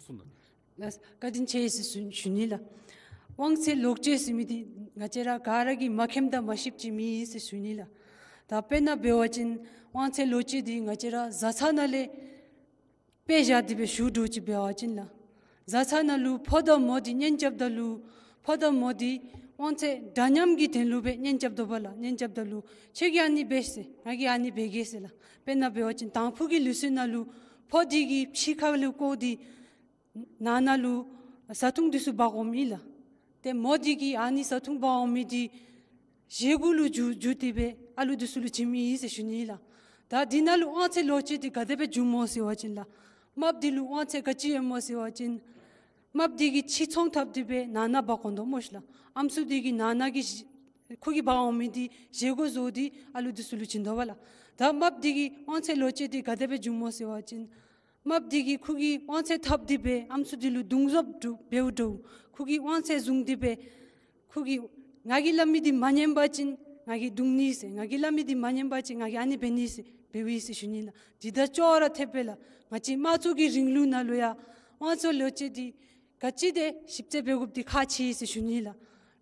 གསུངས་གནང་། ལགས། བཀའ་དྲིན་ཆེ་ཟེར་ཞུ་ཞུ་ནི་ལགས། དབང་ཚད་ལོག་སྤྱོད་ཟེར་མི་འདི་ང་བཅས་ར་ག་ར་གིས་མ་མཁྱེནམ་དང་མ་ཤེསཔ་ཅིག་མེད་ཟེར་ཞུ་ནི་ལགས། ད་དཔེར་ན་འབད་བ་ཅིན་དབང་ཚད་ལོག་སྤྱོད་འདི་ང་བཅས་ར་བཟའ་ཚང་ནང་ལས་དཔེ་བཞག་སྟེ་སྦེ་ཞུ་འདྲཝ་ཅིག་འབད་བ་ཅིན་ལགས། བཟའ་ཚང་ནང་ལུ་ཕོ་དང་མོ་འདི་གཉེན་རྐྱབ་ད་ལུ་ཕོ་དང་མོ་འདི་དབང་ཚད་འདྲ་མཉམ་གྱི་དོན་ལུ་སྦེ་གཉེན་རྐྱབ་དོ་བ་ལགས། གཉེན་རྐྱབ་ད་ལུ་ཁྱོད་ཀྱིས་ཨ་ནི་འབད་ཟེར་ང་གིས་ཨ་ནི་འབད་གེ་ཟེར་ལགས། དཔེར་ན་འབད་བ་ཅིན་དང་ཕུ་གི་ལུགས་སྲོལ་ནང་ལུ་ཕོ་འདི་གིས་ཕྱི་ཁ་ལུ་བཀོག་སྟེ་ནང་ན་ལུ་བཟའ་འཐུང་འདི་ཚུ་འབག་འོངམ་ཨིན་ལགས། ཏེ་མོ་འདི་གིས་ཨ་ནི་བཟའ་འཐུང་འབག་འོང་མི་འདི་བཞེས་སྒོ་ལུ་འགྱུར་འགྱུར་ཏེ་སྦེ་ཨ་ལུ་འདི་ཚུ་ལུ་བྱིནམ་ཨིན་ཟེར་ཞུ་ནི་ལགས། ད་འདི་ནང་ལུ་དབང་ཚད་ལོག་སྤྱོད་འདི་ག་དེ་སྦེ་འབྱུངམ་སྨོ་ཟེར་བ་ཅིན་ལགས། རྨགཔ་འདི་ལུ་དབང་ཚད་ག་ཅི་ཡོདཔ་སྨོ་ཟེར་བ་ཅིན་རྨགཔ་འདི་གིས་ཕྱི་ཚོང་འཐབ་སྟེ་སྦེ་ནང་ན་འབག་འོང་དོ་སྨོ་ཤིག་ལགས། ཨམ་སྲུ་འདི་གིས་ནང་ན་གི་ཁོ་གིས་འབག་འོང་མི་འདི་བཞེས་སྒོ་བཟོ་སྟེ་ཨ་ལུ་འདི་ཚུ་ལུ་བྱིན་དོ་བ་ལགས། ད་རྨགཔ་འདི་གི་དབང་ཚད་ལོག་སྤྱོད་འདི་ག་དེ་སྦེ་འབྱུངམ་སྨོ་ཟེར་བ་ཅིན་རྨགཔ་འདི་གིས་ཁོ་གིས་དབང་ཚད་འཐབ་སྟེ་སྦེ་ཨམ་སྲུ་འདི་ལུ་རྡུང་རྡེག་འབདཝ་འབདཝ་ཁོ་གིས་དབང་ཚད་བཟུང་སྟེ་སྦེ་ཁོ་གིས་ང་གིས་སླབ་མི་འདི་མ་ཉན་པ་ཅིན་ང་གིས་རྡུང་ནི་ཟེར། ང་གིས་སླབ་མི་འདི་མ་ཉན་པ་ཅིན་ང་གིས་ཨ་ནི་འབད་ནི་ཟེར་འབདཝ་ཨིན་ཟེར་ཞུ་ནི་ལགས། འདི་དང་ཅོག་ར་འཐདཔ་སྦེ་ལགས། ང་བཅས་དམངས་གཙོ་གི་རིང་ལུགས་ནང་ལུ་ཡང་དབང་ཚད་ལོག་སྤྱོད་འདི་ག་ཅི་དེ་ཞིབ་དཔྱད་འབད་དགོཔ་འདི་ཁག་ཆེ་ཟེར་ཞུ་ནི་ལགས།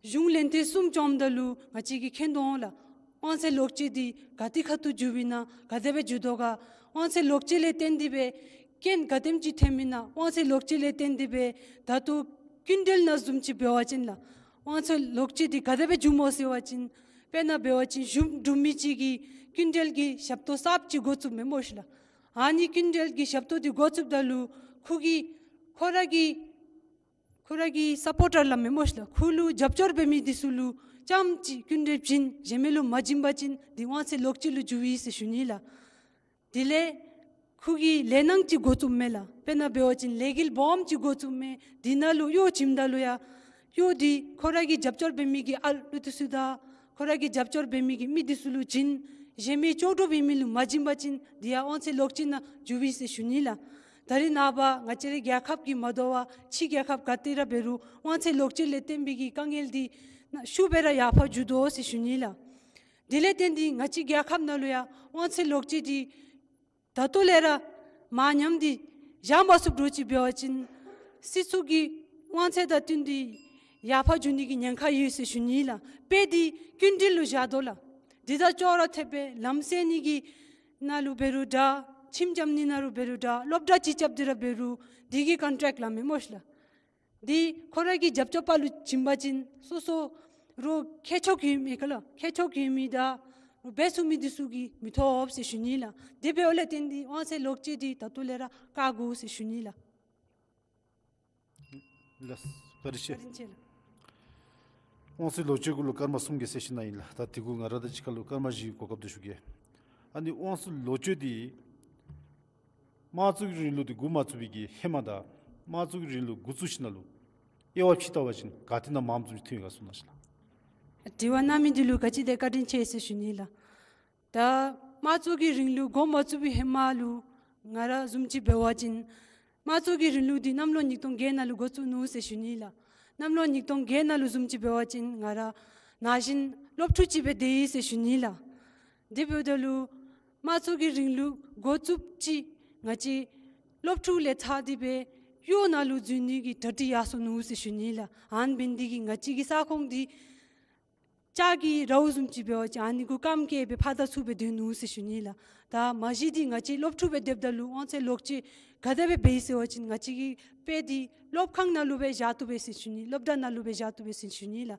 གཞུང་ལས་འདི་གསུམ་བྱོནམ་ད་ལུ་ང་བཅས་ཀྱིས་མཁྱེན་དོ་འོང་ལགས། དབང་ཚད་ལོག་སྤྱོད་འདི་ག་ཏེ་ཁ་ཐུག་འགྱོཝ་ཨིན་ན་ག་དེ་སྦེ་འགྱོ་དོ་ག། དབང་ཚད་ལོག་སྤྱོད་ལས་བརྟེན་ཏེ་སྦེ་རྐྱེན་ག་དེམ་ཅིག་ཐོནམ་ཨིན་ན། དབང་ཚད་ལོག་སྤྱོད་ལས་བརྟེན་ཏེ་སྦེ་ད་ལྟོ་སྐྱིན་འགྲུལ་ནང་བཟུམ་ཅིག་འབད་བ་ཅིན་ལགས། དབང་ཚད་ལོག་སྤྱོད་འདི་ག་དེ་སྦེ་འབྱུངམ་སྨོ་ཟེར་བ་ཅིན་དཔེར་ན་འབད་བ་ཅིན་གཞུང་སྒྲུབ་མི་ཅིག་གིས་སྐྱིན་འགྲུལ་གྱི་ཞབས་ཏོག་གསརཔ་ཅིག་འགོ་བཙུགསཔ་མས་སྨོ་ཤིག་ལགས། ཨ་ནི་སྐྱིན་འགྲུལ་གྱི་ཞབས་ཏོག་འདི་འགོ་བཙུགསཔ་ད་ལུ་ཁོ་གིས་ཁོ་ར་གི་ཁོ་ར་གི་སཔོར་ཊར་སླབ་མས་སྨོ་ཤིག་ལགས། ཁོ་ལུ་རྒྱབ་སྐྱོར་འབད་མི་འདི་ཚུ་ལུ་རྐྱངམ་ཅིག་སྐྱིན་འགྲུལ་བྱིན། གཞན་མི་ལུ་མ་བྱིན་པ་ཅིན་འདི་དབང་ཚད་ལོག་སྤྱོད་ལུ་འགྱུརཝ་ཨིན་ཟེར་ཞུ་ནི་ལགས། དེ་ལས་ཁོ་གིས་ལས་སྣང་ཅིག་འགོ་བཙུགསཔ་མས་ལགས། དཔེར་ན་འབད་བ་ཅིན་ལས་འགུལ་སྦོམ་ཅིག་འགོ་བཙུགསཔ་མས། དེ་ནང་ལུ་གཡོག་བྱིནམ་ད་ལུ་ཡང་གཡོག་འདི་ཁོ་ར་གིས་རྒྱབ་སྐྱོར་འབད་མི་གི་ཨ་ལུ་འདི་ཚུ་དང་ཁོ་ར་གིས་རྒྱབ་སྐྱོར་འབད་མི་གི་མི་འདི་ཚུ་ལུ་བྱིན། གཞན་མི་ལྕོགས་གྲུབ་འབད་མི་ལུ་མ་བྱིན་པ་ཅིན་འདི་ཡང་དབང་ཚད་ལོག་སྤྱོད་ནང་འགྱུརཝ་ཨིན་ཟེར་ཞུ་ནི་ལགས། ད་རེས་ནངས་པ་ང་བཅས་རའི་རྒྱལ་ཁབ་ཀྱིས་མ་དོ་བར་ཕྱི་རྒྱལ་ཁབ་ག་ཏེ་ར་འབད་རུང་དབང་ཚད་ལོག་སྤྱོད་ལས་བརྟེན་པའི་གི་དཀའ་ངལ་འདི་ ན་ཤུགས་སྦེ་ར་ཡར་འཕར་འགྱོ་དོ་ཟེར་ཞུ་ནི་ལགས། དེ་ལས་བརྟེན་ཏེ་ང་བཅས་རྒྱལ་ཁབ་ནང་ལུ་ཡང་དབང་ཚད་ལོག་སྤྱོད་འདི་ད་ལྟོ་ལས་ར་མར་ཉམས་ཏེ་བཞག་མ་ཚུགསཔ་འདྲཝ་ཅིག་འབད་བ་ཅིན་སྲིད་ཚོགས་ཀྱི་དབང་ཚད་དང་བསྟུན་ཏེ་ཡར་འཕར་འགྱོ་ནི་གི་ཉེན་ཁ་ཡོད་ཟེར་ཞུ་ནི་ལགས། དཔེ་འདི་སྐྱིན་འགྲུལ་ལུ་བཞག་དོ་ལགས། དེ་དང་ཅོག་ར་འཐདཔ་སྦེ་ལམ་སེལ་ནི་གི་ནང་ལུ་འབད་རུང་འདྲ། ཁྱིམ་རྐྱབ་ནི་ནང་ལུ་འབད་རུང་འདྲ། སློབ་གྲྭ་ཅིག་རྐྱབ་སྟེ་ར་འབད་རུང་དེ་གི་ཀོན་ཊེཀཊ་ལགས་མེན་མོ་ཤིག་ལགས། འདི་ཁོ་ར་གི་རྒྱབ་སྐྱོར་པ་ལུ་བྱིན་པ་ཅིན་སོ་སོ་རོགས་མཁས་མཆོག་གི་མི་ག་ལགས། མཁས་མཆོག་གི་མི་དང་རོགས་འབད་ཚུགས་མི་འདི་ཚུ་གིས་མི་ཐོབ་ཟེར་ཞུ་ནི་ལགས། དེ་འབདཝ་ལས་བརྟེན་ཏེ་དབང་ཚད་ལོག་སྤྱོད་འདི་ད་ལྟོ་ལས་ར་བཀག་དགོ་ཟེར་ཞུ་ནི་ལགས། ལགས། བཀའ་དྲིན་ཆེ། བཀའ་དྲིན་ཆེ་ལགས། དབང་ཚད་ལོག་སྤྱོད་གུ་ལུ་སྐར་མ་གསུམ་གྱི་གསལ་བཤད་གནང་ཡི་ལགས། ད་དེ་གུ་ང་ར་དང་གཅིག་ཁར་ལུ་སྐར་མ་བཞི་གི་གོ་སྐབས་འདི་ཞུ་གེ། ཨ་ནི་དབང་ཚད་ལོག་སྤྱོད་འདི་དམངས་གཙོ་གི་རིང་ལུགས་འདི་འགོ་མ་བཙུགས་པའི་གི་ཧེ་མ་དང་དམངས་གཙོ་གི་རིང་ལུགས་འགོ་བཙུགས་ཞིནམ་ལས་དབྱེ་བ་ཕྱེ་བལྟ་བ་ཅིན་ག་ཏེ་ནང་མངམ་བཟུམ་ཅིག་ཐོན་ཡི་ག་གསུངས་གནང་ཤིག་ལགས། དྲི་བ་གནང་མི་འདི་ལུ་ག་ཅི་དེ་བཀའ་དྲིན་ཆེ་ཟེར་ཞུ་ནི་ལགས། ད་དམངས་གཙོ་གི་རིང་ལུགས་འགོ་མ་བཙུགས་པའི་ཧེ་མ་ལུ་ང་ར་བཟུམ་ཅིག་འབད་བ་ཅིན་དམངས་གཙོ་གི་རིང་ལུགས་འདི་གནམ་ལོ་ཉིས་སྟོང་བརྒྱད་ནང་ལུ་འགོ་བཙུགས་ནུག་ཟེར་ཞུ་ནི་ལགས། གནམ་ལོ་ཉིས་སྟོང་བརྒྱད་ནང་ལུ་བཟུམ་ཅིག་འབད་བ་ཅིན་ང་ར་ན་གཞོན་སློབ་ཕྲུག་ཅིག་སྦེ་སྡོད་ཡི་ཟེར་ཞུ་ནི་ལགས། དེ་འབདཝ་ད་ལུ་དམངས་གཙོ་གི་རིང་ལུགས་འགོ་བཙུགསཔ་ཅིག་ང་བཅས་སློབ་ཕྲུག་ལས་ཐར་ཏེ་སྦེ་གཡོག་ནང་ལུ་འཛུལ་ནི་གི་གྲ་སྒྲིག་ཡར་སོ་ནུག་ཟེར་ཞུ་ནི་ལགས། ཨ་ནི་འབད་ནི་འདི་གིས་ང་བཅས་ཀྱི་ས་ཁོངས་འདི་ལྕགས་ཀྱི་རཝ་བཟུམ་ཅིག་འབད་བ་ཅིན་ཨ་ནི་གུ་རྐངམ་བཀལ་སྦེ་ཕར་དང་ཚུར་སྦེ་སྡོད་ནུག་ཟེར་ཞུ་ནི་ལགས། ད་མ་གཞི་འདི་ང་བཅས་སློབ་ཕྲུག་སྦེ་སྡོདཔ་ད་ལུ་དབང་ཚད་ལོག་སྤྱོད་ག་དེ་སྦེ་འབད་ཡི་ཟེར་བ་ཅིན་ང་བཅས་ཀྱི་དཔེ་འདི་སློབ་ཁང་ནང་ལུ་སྦེ་བཞག་བཏུབ་པས་ཟེར་ཞུ་ནི། སློབ་གྲྭ་ནང་ལུ་སྦེ་བཞག་བཏུབ་པས་ཟེར་ཞུ་ནི་ལགས།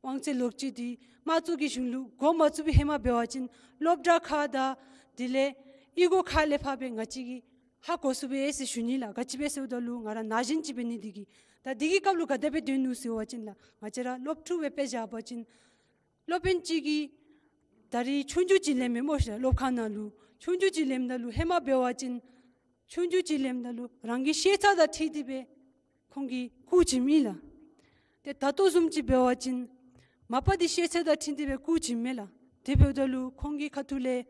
དབང་ཚད་ལོག་སྤྱོད་འདི་དམངས་གཙོ་གི་གཞུང་ལུགས་འགོ་མ་བཙུགས་པའི་ཧེ་མ་འབད་བ་ཅིན་སློབ་གྲྭ་ཁག་དང་དེ་ལས་གཡུས་སྒོ་ཁག་ལས་ཕར་སྦེ་ང་བཅས་ཀྱིས་ཧ་གོ་ཚུགས་པས་ཟེར་ཞུ་ནི་ལགས། ག་ཅི་སྦེ་ཟེརཝ་ད་ལུ་ང་ར་ན་གཞོན་ཅིག་འབད་ནི་འདི་གིས། ད་འདི་གི་སྐབས་ལུ་ག་དེ་སྦེ་སྡོད་ནུག་ཟེར་བ་ཅིན་ལགས། ང་བཅས་ར་སློབ་ཕྲུག་སྦེ་དཔེ་བཞག་པ་ཅིན་སློབ་དཔོན་ཅིག་གིས་ད་རིས་ཆོས་རྒྱུགས་ཅིག་ལེནམ་མས་མོ་ཤིག་ལགས། སློབ་ཁང་ནང་ལུ་ཆོས་རྒྱུགས་ཅིག་ལེནམ་ད་ལུ་ཧེ་མ་འབད་བ་ཅིན་ཆོས་རྒྱུགས་ཅིག་ལེནམ་ད་ལུ་རང་གི་ཤེས་ཚད་དང་འཁྲིལ་ཏེ་སྦེ་ཁོང་གིས་བཀོ་བྱིནམ་ཨིན་ལགས། ཏེ་ད་ལྟོ་བཟུམ་ཅིག་འབད་བ་ཅིན་མ་པ་འདི་ཤེས་ཚད་དང་འཁྲིལ་ཏེ་སྦེ་བཀོ་བྱིནམ་མས་ལགས། དེ་འབདཝ་ད་ལུ་ཁོང་གི་ཁ་ཐུག་ལས་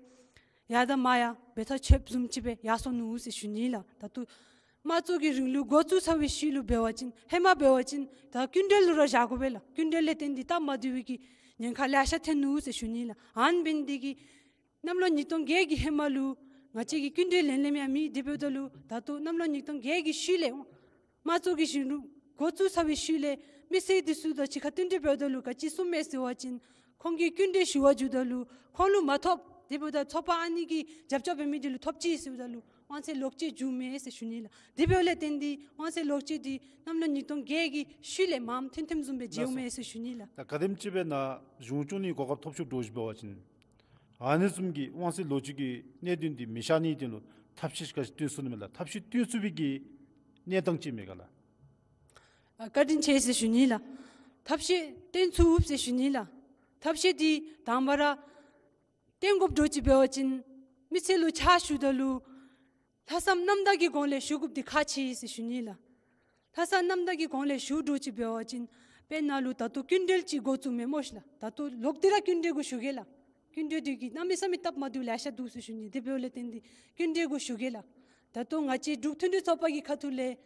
ཡར་དང་མར་ཡང་འབད་ཐག་ཆོདཔ་བཟུམ་ཅིག་སྦེ་ཡར་སོ་ནུག་ཟེར་ཞུ་ནི་ལགས། ད་ལྟོ་དམངས་གཙོ་གི་རིང་ལུགས་འགོ་བཙུགས་ཚར་བའི་ཤུལ་ལུ་འབད་བ་ཅིན་ཧེ་མ་འབད་བ་ཅིན་ད་སྐྱིན་འགྲུལ་ལུ་ར་བཞག་དགོ་པས་ལགས། སྐྱིན་འགྲུལ་ལས་བརྟེན་ཏེ་སྟབས་མ་བདེ་བའི་གི་ཉེན་ཁ་ལེ་ཤ་ཐོན་ནུག་ཟེར་ཞུ་ནི་ལགས། ཨ་ནི་འབད་ནི་འདི་གིས་གནམ་ལོ་ཉིས་སྟོང་བརྒྱད་ཀྱི་ཧེ་མ་ལུ་ང་བཅས་ཀྱིས་སྐྱིན་འགྲུལ་ལེན་ལེནམ་ཡང་མེད། དེ་འབདཝ་ད་ལུ་ད་ལྟོ་གནམ་ལོ་ཉིས་སྟོང་བརྒྱད་ཀྱི་ཤུལ་ལས་དམངས་གཙོ་གི་གཞུང་ལུགས་འགོ་བཙུགས་ཚར་བའི་ཤུལ་ལས་མི་སེར་འདི་ཚུ་དང་གཅིག་ཁར་བསྟུན་གྲོས་འབདཝ་ད་ལུ་ག་ཅི་གསུངམ་མས་ཟེར་བ་ཅིན་ཁོང་གིས་སྐྱིན་འགྲུལ་ཞུ་བར་འགྱོཝ་ད་ལུ་ཁོང་ལུ་མ་ཐོབ། དེ་འབདཝ་ད་ཚོགས་པ་ཨ་ནི་གིས་རྒྱབ་སྐྱོར་འབད་མི་འདི་ལུ་ཐོབ་ཅི་ཟེརཝ་ད་ལུ་དབང་ཚད་ལོག་སྤྱོད་འགྱོཝ་མས་ཟེར་ཞུ་ནི་ལགས། དེ་འབདཝ་ལས་བརྟེན་ཏེ་དབང་ཚད་ལོག་སྤྱོད་འདི་གནམ་ལོ་ཉིས་སྟོང་བརྒྱད་ཀྱི་ཤུལ་ལས་མངམ་ཐོན་ཐོནམ་བཟུམ་སྦེ་མཇལཝ་མས་ཟེར་ཞུ་ནི་ལགས། ད་ག་དེམ་ཅིག་སྦེ་ནཱ་གཞུང་སྐྱོང་ནི་གོ་སྐབས་ཐོབ་ཚུགསཔ་འདྲཝ་ཅིག་འབད་བ་ཅིན་ཨ་ནི་བཟུམ་གྱི་དབང་ཚད་ལོག་སྤྱོད་ཀྱི་གནད་དོན་འདི་མི་ཤར་ནིའི་དོན་ལུ་ཐབས་ཤེས་ག་ཅི་བཏོན་ཚུགས་ནི་མས་ལགས། ཐབས་ཤེས་བཏོན་ཚུགས་པའི་གི་གནས་སྟངས་ཅིག་མེད་ག་ལགས། ཨ་བཀའ་དྲིན་ཆེ་ཟེར་ཞུ་ནི་ལགས། ཐབས་ཤེས་བཏོན་ཚུགས་ཟེར་ཞུ་ནི་ལགས། ཐབས་ཤེས་འདི་དང་པ་ར་བཏོན་དགོཔ་འདྲཝ་ཅིག་འབད་བ་ཅིན་མི་སེར་ལུ་ཕྱག་ཞུཝ་ད་ལུ་ལྷག་བསམ་རྣམ་དག་གི་སྒོ་ལས་ཞུ་དགོཔ་འདི་ཁག་ཆེ་ཟེར་ཞུ་ནི་ལགས། ལྷག་བསམ་རྣམ་དག་གི་སྒོ་ལས་ཞུཝ་འདྲཝ་ཅིག་འབད་བ་ཅིན་དཔེར་ན་ལུ་ད་ལྟོ་སྐྱིན་འགྲུལ་ཅིག་འགོ་བཙུགསཔ་མས་མོ་ཤིག་ལགས། ད་ལྟོ་ལོག་སྟེ་ར་སྐྱིན་འགྲུལ་གུ་ཞུ་གེ་ལགས། སྐྱིན་འགྲུལ་འདི་གིས་གནམ་མེད་ས་མེད་སྟབས་མ་བདེཝ་ལེ་ཤ་འདུག་ཟེར་ཞུ་ནི། དེ་འབདཝ་ལས་བརྟེན་ཏེ་སྐྱིན་འགྲུལ་གུ་ཞུ་གེ་ལགས། ད་ལྟོ་ང་བཅས་འབྲུག་མཐུན་སྒྲིལ་ཚོགས་པ་གི་ཁ་ཐུག་ལས་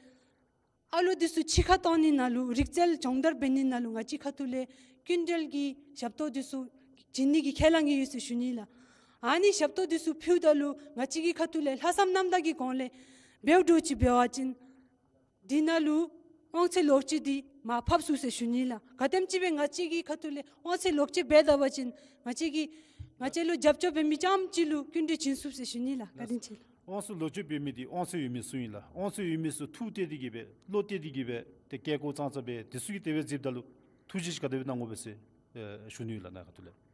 ཨ་ལོ་འདི་ཚུ་ཕྱི་ཁར་གཏང་ནི་ནང་ལུ་རིག་རྩལ་སྦྱོང་བརྡར་འབད་ནི་ནང་ལུ་ང་བཅས་ཁ་ཐུག་ལས་སྐྱིན་འགྲུལ་གྱི་ཞབས་ཏོག་འདི་ཚུ་བྱིན་ནི་གི་ཁས་བླངས་ཡོད་ཟེར་ཞུ་ནི་ལགས། ཨ་ནི་ཞབས་ཏོག་འདི་ཚུ་ཕུལཝ་ད་ལུ་ང་བཅས་ཀྱི་ཁ་ཐུག་ལས་ལྷག་བསམ་རྣམ་དག་གི་སྒོ་ལས་འབདཝ་འདྲཝ་ཅིག་འབད་བ་ཅིན་འདི་ནང་ལུ་དབང་ཚད་ལོག་སྤྱོད་འདི་མར་ཕབ་ཚུགས་ཟེར་ཞུ་ནི་ལགས། ག་དེམ་ཅིག་སྦེ་ང་བཅས་ཀྱི་ཁ་ཐུག་ལས་དབང་ཚད་ལོག་སྤྱོད་འབད་ད་པ་ཅིན་ང་བཅས་ཀྱིས་ང་བཅས་ལུ་རྒྱབ་སྐྱོར་འབད་མི་རྐྱངམ་ཅིག་ལུ་སྐྱིན་འགྲུལ་བྱིན་ཚུགས་ཟེར་ཞུ་ནི་ལགས། བཀའ་དྲིན་ཆེ་ལགས། དབང་ཚད་ལོག་སྤྱོད་འབད་མི་འདི་དབང་ཚད་ཡོད་མི་ཚུ་ཨིན་ལགས། དབང་ཚད་ཡོད་མི་ཚུ་ཐུགས་གཏད་དེ་གིས་སྦེ་བློ་གཏད་དེ་གིས་སྦེ་ཏེ་བཀལ་དགོཔ་ཙང་ཙང་སྦེ་དེ་ཚུ་གིས་དེ་སྦེ་མཛདཔ་ད་ལུ་ཐུགས་རྗེ་ཆེ་ག་དེ་སྦེ་གནང་དགོ་པས་ཟེར་ཨེ་ཞུ་ནི་ལགས། ནཱ་ཁ་ཐུག་ལས་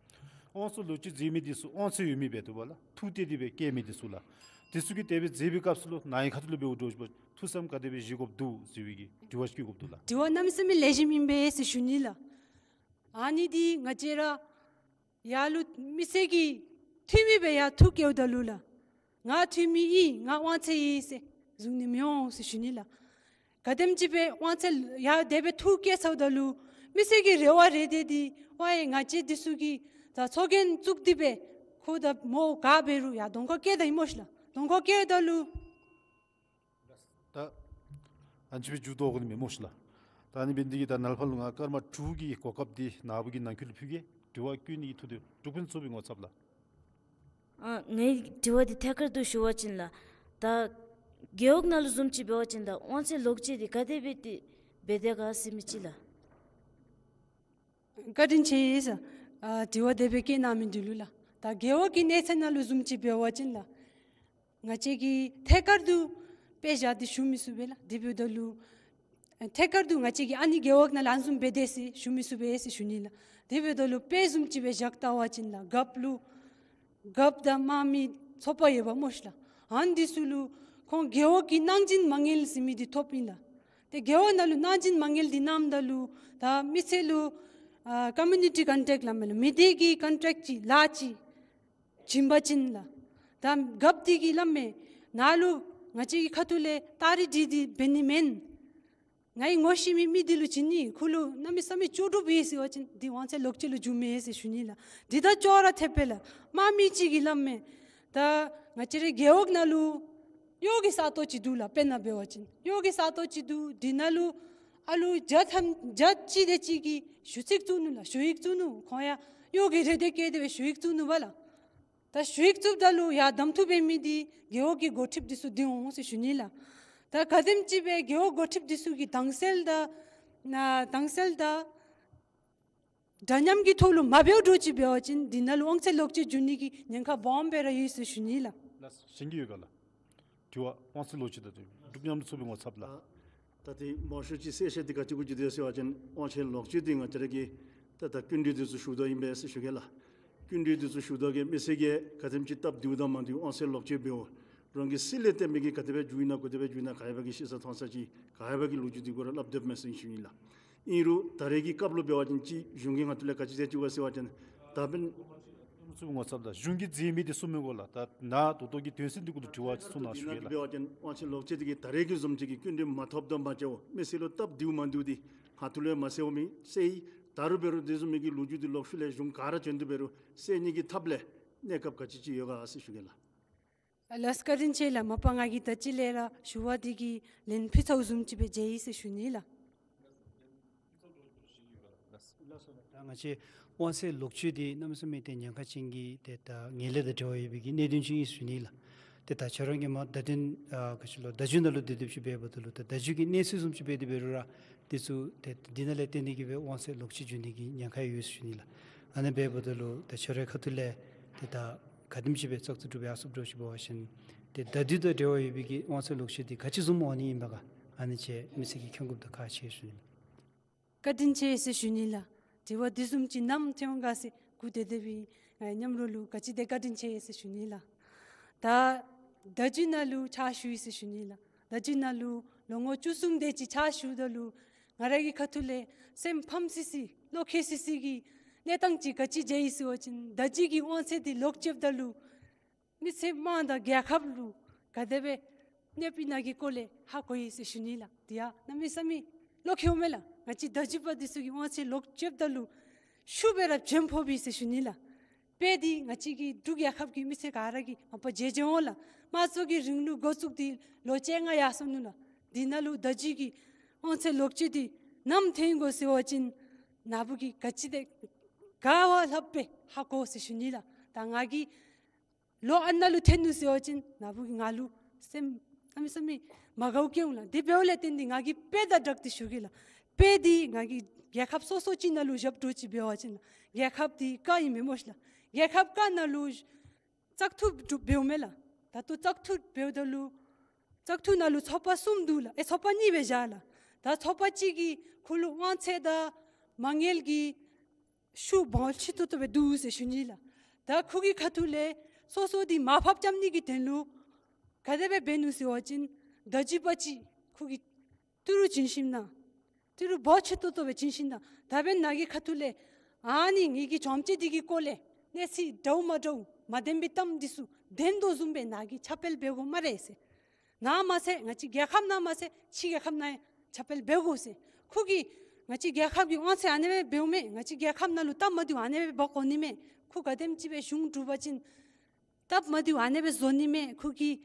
དབང་ཚད་ལོག་སྤྱོད་མཛད་མི་འདི་ཚུ་དབང་ཚད་ཡོད་མི་འབད་དོ་བ་ལགས། ཐུགས་གཏད་དེ་སྦེ་བཀལ་མི་འདི་ཚུ་ལགས། དེ་ཚུ་གིས་དེ་སྦེ་མཛད་པའི་སྐབས་སུ་ལུ་ནཱ་ཁ་ཐུག་ལུ་འབདཝ་འདྲཝ་ཅིག་ཐུགས་བསམ་ག་དེ་སྦེ་བཞེས་དགོཔ་འདུག་ཟེར་བའི་གི་དྲི་བ་ཅིག་བཀོད་དགོཔ་འདུག་ལགས། དྲི་བ་གནམ་མེད་ས་མེད་ལེགས་ཤོམ་ཨིན་པས་ཟེར་ཞུ་ནི་ལགས། ཨ་ནི་འདི་ང་བཅས་ར་ཡར་ལུ་མི་སེར་གྱི་འཐུས་མི་སྦེ་ཡར་ཐུགས་བསྐྱེདཔ་ད་ལུ་ལགས། ང་འཐུས་མི་ཨིན་ང་དབང་ཚད་ཡོད་ཟེར་བཟུང་ནི་མི་འོང་ཟེར་ཞུ་ནི་ལགས། ག་དེམ་ཅིག་སྦེ་དབང་ཚད་ཡར་དེ་སྦེ་ཐུགས་བསྐྱེད་ཚརཝ་ད་ལུ་མི་སེར་གྱི་རེ་བ་རེ་དེ་འདི་ཝའི་ང་བཅས་འདི་ཚུ་གིས་ད་ཚོགས་རྒྱན་བཙུགས་ཏེ་སྦེ་ཁོ་དང་མོ་ག་འབད་རུང་ཡར་གདོང་ཁར་བཀལ་ད་ཡི་མོ་ཤིག་ལགས། གདོང་ཁར་བཀལཝ་ད་ལུ་ད་ཨ་ནི་ཅིག་སྦེ་མཇུག་བསྡུ་དགོ་ནི་མས་མོ་ཤིག་ལགས། ད་ཨ་ནི་འབད་ནི་འདི་གིས་ད་ནཱ་ལས་ཕར་ལུ་ང་སྐར་མ་དྲུག་གི་གོ་སྐབས་འདི་ནཱ་བུ་གི་ནང་འཁོད་ལུ་ཕུལ་གེ། དྲི་བ་བཀོད་ནི་གི་ཐོག་ཏུ་འབྲུག་ཕུན་ཚོགས་པའི་ངོ་ཚབ་ལགས། ཨ་ངེའི་དྲི་བ་འདི་ཐད་ཀར་དུ་ཞུ་བ་ཅིན་ལགས། ད་རྒེད་འོག་ནང་ལུ་བཟུམ་ཅིག་འབད་བ་ཅིན་ད་དབང་ཚད་ལོག་སྤྱོད་འདི་ག་དེ་སྦེ་ཏེ་འབད་དེ་ག་ཟེར་མི་ཅིག་ལགས། བཀའ་དྲིན་ཆེ་ཡི་ཟེར། ཨ་དྲི་བ་དེ་སྦེ་བཀོད་གནང་མི་འདི་ལུ་ལགས། ད་རྒེད་འོག་གི་གནས་ཚད་ནང་ལུ་བཟུམ་ཅིག་འབད་བ་ཅིན་ལགས། ང་བཅས་ཀྱིས་ཐད་ཀར་དུ་དཔེ་བཞག་སྟེ་ཞུ་མི་ཚུགས་པས་ལགས། དེ་འབདཝ་ད་ལུ་ཨ་ཐད་ཀར་དུ་ང་བཅས་ཀྱིས་ཨ་ནི་རྒེད་འོག་ནང་ལུ་ཨ་ནི་བཟུམ་འབད་དེས་ཟེར་ཞུ་མི་ཚུགས་པས་ཟེར་ཞུ་ནི་ལགས། དེ་འབདཝ་ད་ལུ་དཔེ་བཟུམ་ཅིག་སྦེ་བཞག་བལྟ་བ་ཅིན་ལགས། རྒཔོ་ལུ་རྒཔོ་དང་དམངས་མི་ཚོགས་པ་ཡོདཔ་སྨོ་ཤིག་ལགས། ཨ་ནི་འདི་ཚུ་ལུ་ཁོང་རྒེད་འོག་གི་གནང་སྦྱིན་མ་དངུལ་ཟེར་མི་འདི་ཐོབ་ཨིན་ལགས། ཏེ་རྒེད་འོག་ནང་ལུ་གནང་སྦྱིན་མ་དངུལ་འདི་གནངམ་ད་ལུ་ད་མི་སེར་ལུ་ཨ་ཀོ་མིའུ་ནི་ཊི་ཀོན་ཊེཀཊ་སླབ་མས་ལགས། མི་སྡེ་གི་ཀོན་ཊེཀཊ་ཅིག་ལཱ་ཅིག་བྱིན་པ་ཅིན་ལགས། ད་རྒཔོ་འདི་གིས་སླབ་མས། ནཱ་ལུ་ང་བཅས་ཀྱི་ཁ་ཐུག་ལས་སྟ་རེ་སྒྲིག་སྟེ་འབད་ནི་མེན། ངེའི་ངོ་ཤེས་མི་མི་འདི་ལུ་བྱིན་ནི། ཁོ་ལུ་གནམ་མེད་ས་མེད་ལྕོགས་གྲུབ་ཡོད་ཟེར་བ་ཅིན་འདི་དབང་ཚད་ལོག་སྤྱོད་ལུ་འགྱུར་མས་ཟེར་ཞུ་ནི་ལགས། འདི་དང་ཅོག་ར་འཐདཔ་སྦེ་ལགས། དམངས་མི་ཅིག་གིས་སླབ་མས། ད་ང་བཅས་རའི་རྒེད་འོག་ནང་ལུ་གཡོག་གི་ས་སྟོང་ཅིག་འདུག་ལགས། དཔེར་ན་འབད་བ་ཅིན་གཡོག་གི་ས་སྟོང་ཅིག་འདུག། འདི་ནང་ལུ་ཨ་ལུ་བརྒྱ་ཐམ་བརྒྱ་གཅིག་དེ་ཅིག་གིས་ཞུ་ཚིག་བཙུགས་ནུག་ལགས། ཞུ་ཡིག་བཙུགས་ནུག། ཁོང་ཡང་གཡོག་གི་རེ་འདོད་བསྐྱེད་དེ་སྦེ་ཞུ་ཡིག་བཙུགས་ནུག་པ་ལགས། ད་ཞུ་ཡིག་བཙུགསཔ་ད་ལུ་ཡར་གདམ་འཐུ་འབད་མི་འདི་རྒེད་འོག་གི་འགོ་ཁྲིདཔ་འདི་ཚུ་འདི་འོང་ཟེར་ཞུ་ནི་ལགས། ད་ག་དེམ་ཅིག་སྦེ་རྒེད་འོག་འགོ་ཁྲིདཔ་འདི་ཚུ་གིས་དྭངས་གསལ་དང་ན་དྭངས་གསལ་དང་འདྲ་མཉམ་གྱི་ཐོག་ལུ་མ་འབདཝ་འདྲཝ་ཅིག་འབད་བ་ཅིན་འདི་ནང་ལུ་དབང་ཚད་ལོག་སྤྱོད་འགྱོ་ནི་གི་ཉེན་ཁ་སྦོམ་སྦེ་ར་ཡོད་ཟེར་ཞུ་ནི་ལགས། ལགས་སོ། ཞུ་ནི་ཡོད་ག་ལགས། དྲི་བ་དབང་ཚད་ལོག་སྤྱོད་དང་འབྲུག་མཉམ་འབྲེལ་ཚོགས་པའི་ངོ་ཚབ་ལགས། ད་དེ་མང་ཤོས་ཅིག་གསལ་བཤད་འདི་ག་ཅི་གུ་འགྱོ་དོ་ཟེར་བ་ཅིན་དབང་ཚད་ལོག་སྤྱོད་འདི་ང་བཅས་ར་གི་ད་ད་སྐྱིན་འགྲུལ་འདི་ཚུ་ཞུ་དོ་ཨིན་པས་ཟེར་ཞུ་གེ་ལགས། སྐྱིན་འགྲུལ་འདི་ཚུ་ཞུ་དོ་གི་མི་སེར་གྱིས་ག་དེམ་ཅིག་སྟབས་བདེཝ་དང་མ་བདེཝ་དབང་ཚད་ལོག་སྤྱོད་འབདཝ་རང་གི་སྲིད་ལས་བརྟེན་མི་གི་ག་དེ་སྦེ་འགྱོ་ཡི་ན་ག་དེ་སྦེ་འགྱོ་ཡི་ན་ག་ཡ་བ་གི་ཤེས་ས་མཐོང་ས་ཅིག་ག་ཡ་བ་གི་ལོ་རྒྱུས་འདི་གུ་ར་སླབ་སྡོདཔ་མས་ཟེར་ཞུ་ནི་ལགས། ཨིན་རུང་ད་རེས་ཀྱི་སྐབས་ལུ་འབད་བ་ཅིན་ཅིག་གཞུང་གིས་ང་བཅས་ལུ་ག་ཅི་ཟེར་ཅི་ག་ཟེར་བ་ཅིན་ད་འབདན་ཚུ་ངོ་ཚབ་དང་གཞུང་གིས་མཛད་མི་འདི་གསུང་མི་དགོ་ལགས། ད་ནཱ་ད་ལྟོ་གི་དོན་ཚན་འདི་གུ་ལུ་དྲི་བ་ཅིག་གསུང་གནང་ཞུ་གེ་ལགས། འབད་བ་ཅིན་དབང་ཚད་ལོག་སྤྱོད་འདི་གིས་ད་རེས་ཀྱི་བཟུམ་ཅིག་གི་སྐྱིན་འགྲུལ་མ་ཐོབ་དང་མ་བཅའཝ་མི་སེར་ལུ་སྟབས་བདེཝ་མ་བདེཝ་འདི་ང་བཅས་ལུ་ཡང་མ་གསལཝ་མེད། གསལ་ཡི། ད་རུང་འབད་རུང་དེ་བཟུམ་མའི་གི་ལོ་རྒྱུས་འདི་ལོག་ཤུལ་ལས་གཞུང་ག་ར་བྱོན་དོ་འབད་རུང་གསལ་ནི་གི་ཐབས་ལས་གནས་སྐབས་ག་ཅི་ཅིག་ཡོད་ག་ཟེར་ཞུ་གེ་ལགས། ལགས་སོ། བཀའ་དྲིན་ཆེ་ལགས། མ་པ་ང་གིས་ད་ཅི་ལས་ར་ཞུ་བ་འདི་གི་ལན་ཕུལ་ཚརཝ་བཟུམ་ཅིག་སྦེ་མཇལ་ཡི་ཟེར་ཞུ་ནི་ལགས། ལགས་སོ་ལགས། ད་ང་བཅས་དབང་ཚད་ལོག་སྤྱོད་འདི་གནམ་མེད་ས་མེད་ཏེ་ཉེན་ཁ་ཅན་གྱི་ཏེ་ད་ངན་ལྷད་དང་འབྲེལ་བ་ཡོད་པའི་གི་གནད་དོན་ཅིག་ཨིན་ཟེར་ཞུ་ནི་ལགས། ཏེ་ད་ཁྱོད་ར་གིས་མ་བརྡ་དོན་ཨ་ག་ཅི་ལོ་བརྡ་བརྒྱུད་ནང་ལུ་དེ་སྦེ་ཅིག་འབདཝ་ད་ལུ་ད་བརྡ་བརྒྱུད་ཀྱི་གནས་ཚུལ་བཟུམ་ཅིག་འབད་དེ་འབད་རུང་ར་དེ་ཚུ་ཏེ་འདི་ནང་ལས་བརྟེན་ཏེ་གིས་སྦེ་དབང་ཚད་ལོག་སྤྱོད་འགྱོ་ནི་གི་ཉེན་ཁ་ཡོད་ཟེར་ཞུ་ནི་ལགས། ཨ་ནི་འབདཝ་ད་ལུ་ད་ཁྱོད་རའི་ཁ་ཐུག་ལས་ཏེ་ད་ག་དེམ་ཅིག་སྦེ་བཙག་འཐུ་གྲུབ་ཡར་སོངམ་འདྲཝ་ཅིག་འབད་བ་ཅིན་ཏེ་བརྡ་བརྒྱུད་དང་འབྲེལ་བ་ཡོད་པའི་གི་དབང་ཚད་ལོག་སྤྱོད་འདི་ག་ཅི་བཟུམ་འོང་ནི་ཨིན་པ་ག་ཨ་ནི་ཅིག་མི་སེར་གྱིས་མཁྱེན་དགོཔ་དང་ཁག་ཆེ་ཞུ་ནི། བཀའ་དྲིན་ཆེ་ཟེར་ཞུ་ནི་ལགས། དྲི་བ་འདི་བཟུམ་ཅིག་ནམ་ཐོན་འོང་ག་ཟེར་སྒུག་སྡོད་སྡོདཔ་ཨིན། ང་མཉམ་རོགས་ལུ་ག་ཅི་དེ་བཀའ་དྲིན་ཆེ་ཟེར་ཞུ་ནི་ལགས། ད་བརྡ་བརྒྱུད་ནང་ལུ་ཕྱག་ཞུ་ཡི་ཟེར་ཞུ་ནི་ལགས། བརྡ་བརྒྱུད་ནང་ལུ་ལོ་ངོ་བཅུ་གསུམ་དེ་ཅིག་ཕྱག་ཞུཝ་ད་ལུ་ང་ར་གི་ཁ་ཐུག་ལས་སེམས་ཕམ་སི་སི་བློ་འཁེལ་སི་སི་གི་གནས་སྟངས་ཅིག་ག་ཅི་མཇལ་ཡི་ཟེར་བ་ཅིན་བརྡ་བརྒྱུད་ཀྱི་དབང་ཚད་འདི་ལོག་སྤྱོདཔ་ད་ལུ་མི་སེར་དམངས་དང་རྒྱལ་ཁབ་ལུ་ག་དེ་སྦེ་གནོདཔ་ཨིན་ན་གི་སྐོར་ལས་ཧ་གོ་ཡི་ཟེར་ཞུ་ནི་ལགས། དེ་ཡང་གནམ་མེད་ས་མེད་བློ་འཁེལཝ་མས་ལགས། ང་བཅས་བརྡ་བརྒྱུད་པ་འདི་ཚུ་གིས་དབང་ཚད་ལོག་སྤྱོདཔ་ད་ལུ་ཤུགས་སྦེ་ར་བྱོན་ཕོགཔ་ཨིན་ཟེར་ཞུ་ནི་ལགས། དཔེ་འདི་ང་བཅས་ཀྱི་འབྲུག་རྒྱལ་ཁབ་ཀྱི་མི་སེར་ག་ར་གིས་མ་པ་མཇལ་མཇལཝ་ལགས། དམངས་གཙོ་གི་རིང་ལུགས་འགོ་བཙུགས་ཏེ་ལོ་བཅོ་ལྔ་ཡར་སོ་ནུག་ལགས། འདི་ནང་ལུ་བརྡ་བརྒྱུད་ཀྱི་དབང་ཚད་ལོག་སྤྱོད་འདི་ནམ་ཐོན་འོང་ག་ཟེར་བ་ཅིན་ནཱ་བུ་གིས་ག་ཅི་དེ་ག་བ་ལྷགཔ་སྦེ་ཧ་གོ་ཟེར་ཞུ་ནི་ལགས། ད་ང་གིས་ལོ་ཨ་ནཱ་ལུ་ཐོན་ནུག་ཟེར་བ་ཅིན་ནཱ་བུ་གིས་ང་ལུ་སེམས་གནམ་མེད་ས་མེད་མ་དགའཝ་བསྐྱེད་འོང་ལགས། དེ་འབདཝ་ལས་བརྟེན་ཏེ་ང་གིས་དཔེ་དང་སྦྲགས་ཏེ་ཞུ་གེ་ལགས། དཔེ་འདི་ང་གིས་རྒྱལ་ཁབ་སོ་སོ་ཅིག་ནང་ལུ་བཞགཔ་འདྲཝ་ཅིག་འབད་བ་ཅིན་ལགས། རྒྱལ་ཁབ་འདི་ཀ་ཨིན་མས་སྨོ་ཤིག་ལགས། རྒྱལ་ཁབ་ཀ་ནང་ལུ་བཙག་འཐུ་འབདཝ་མས་ལགས། ད་ལྟོ་བཙག་འཐུ་འབདཝ་ད་ལུ་བཙག་འཐུ་ནང་ལུ་ཚོགས་པ་གསུམ་འདུག་ལགས། ཨེ་ཚོགས་པ་གཉིས་སྦེ་བཞག་ལགས། ད་ཚོགས་པ་གཅིག་གིས་ཁོ་ལུ་དབང་ཚད་དང་མ་དངུལ་གྱི་ཤུགས་སྦོམ་ཆེ་ཏོག་ཏོ་སྦེ་འདུག་ཟེར་ཞུ་ནི་ལགས། ད་ཁོ་གི་ཁ་ཐུག་ལས་སོ་སོ་འདི་མར་ཕབ་རྐྱབ་ནི་གི་དོན་ལུ་ག་དེ་སྦེ་འབད་ནུག་ཟེར་བ་ཅིན་བརྡ་བརྒྱུད་པ་ཅིག་ཁོ་གིས་ཏི་རུ་བྱིན་ཞིནམ་ན་ཏི་རུ་སྦོམ་ཆེ་ཏོག་ཏོ་སྦེ་བྱིན་ཞིནམ་ན་ད་འབདན་ནཱ་གི་ཁ་ཐུག་ལས་ཨ་ནི་ངེ་གི་བྱམས་བརྩེ་འདི་གི་སྐོར་ལས་གནས་ཚུལ་འདྲཝ་མ་འདྲཝ་མ་བདེན་པའི་གཏམ་འདི་ཚུ་བདེན་དོ་བཟུམ་སྦེ་ནཱ་གིས་ཁྱབ་སྤེལ་འབད་དགོ་སྨ་རེ་ཟེར། ནཱ་མ་ཚད་ང་བཅས་རྒྱལ་ཁབ་ནང་མ་ཚད་ཕྱི་རྒྱལ་ཁབ་ནང་ཡང་ཁྱབ་སྤེལ་འབད་དགོ་ཟེར། ཁོ་གིས་ང་བཅས་རྒྱལ་ཁབ་ཀྱི་དབང་ཚད་ཨ་ནེ་སྦེ་འབདཝ་མས། ང་བཅས་རྒྱལ་ཁབ་ནང་ལུ་སྟབས་མ་བདེཝ་ཨ་ནེ་སྦེ་འབད་དགོ་ནི་མས། ཁོ་ག་དེམ་ཅིག་སྦེ་གཞུང་གྲུབ་པ་ཅིན་སྟབས་མ་བདེཝ་ཨ་ནེ་སྦེ་བཟོ་ནི་མས། ཁོ་གིས་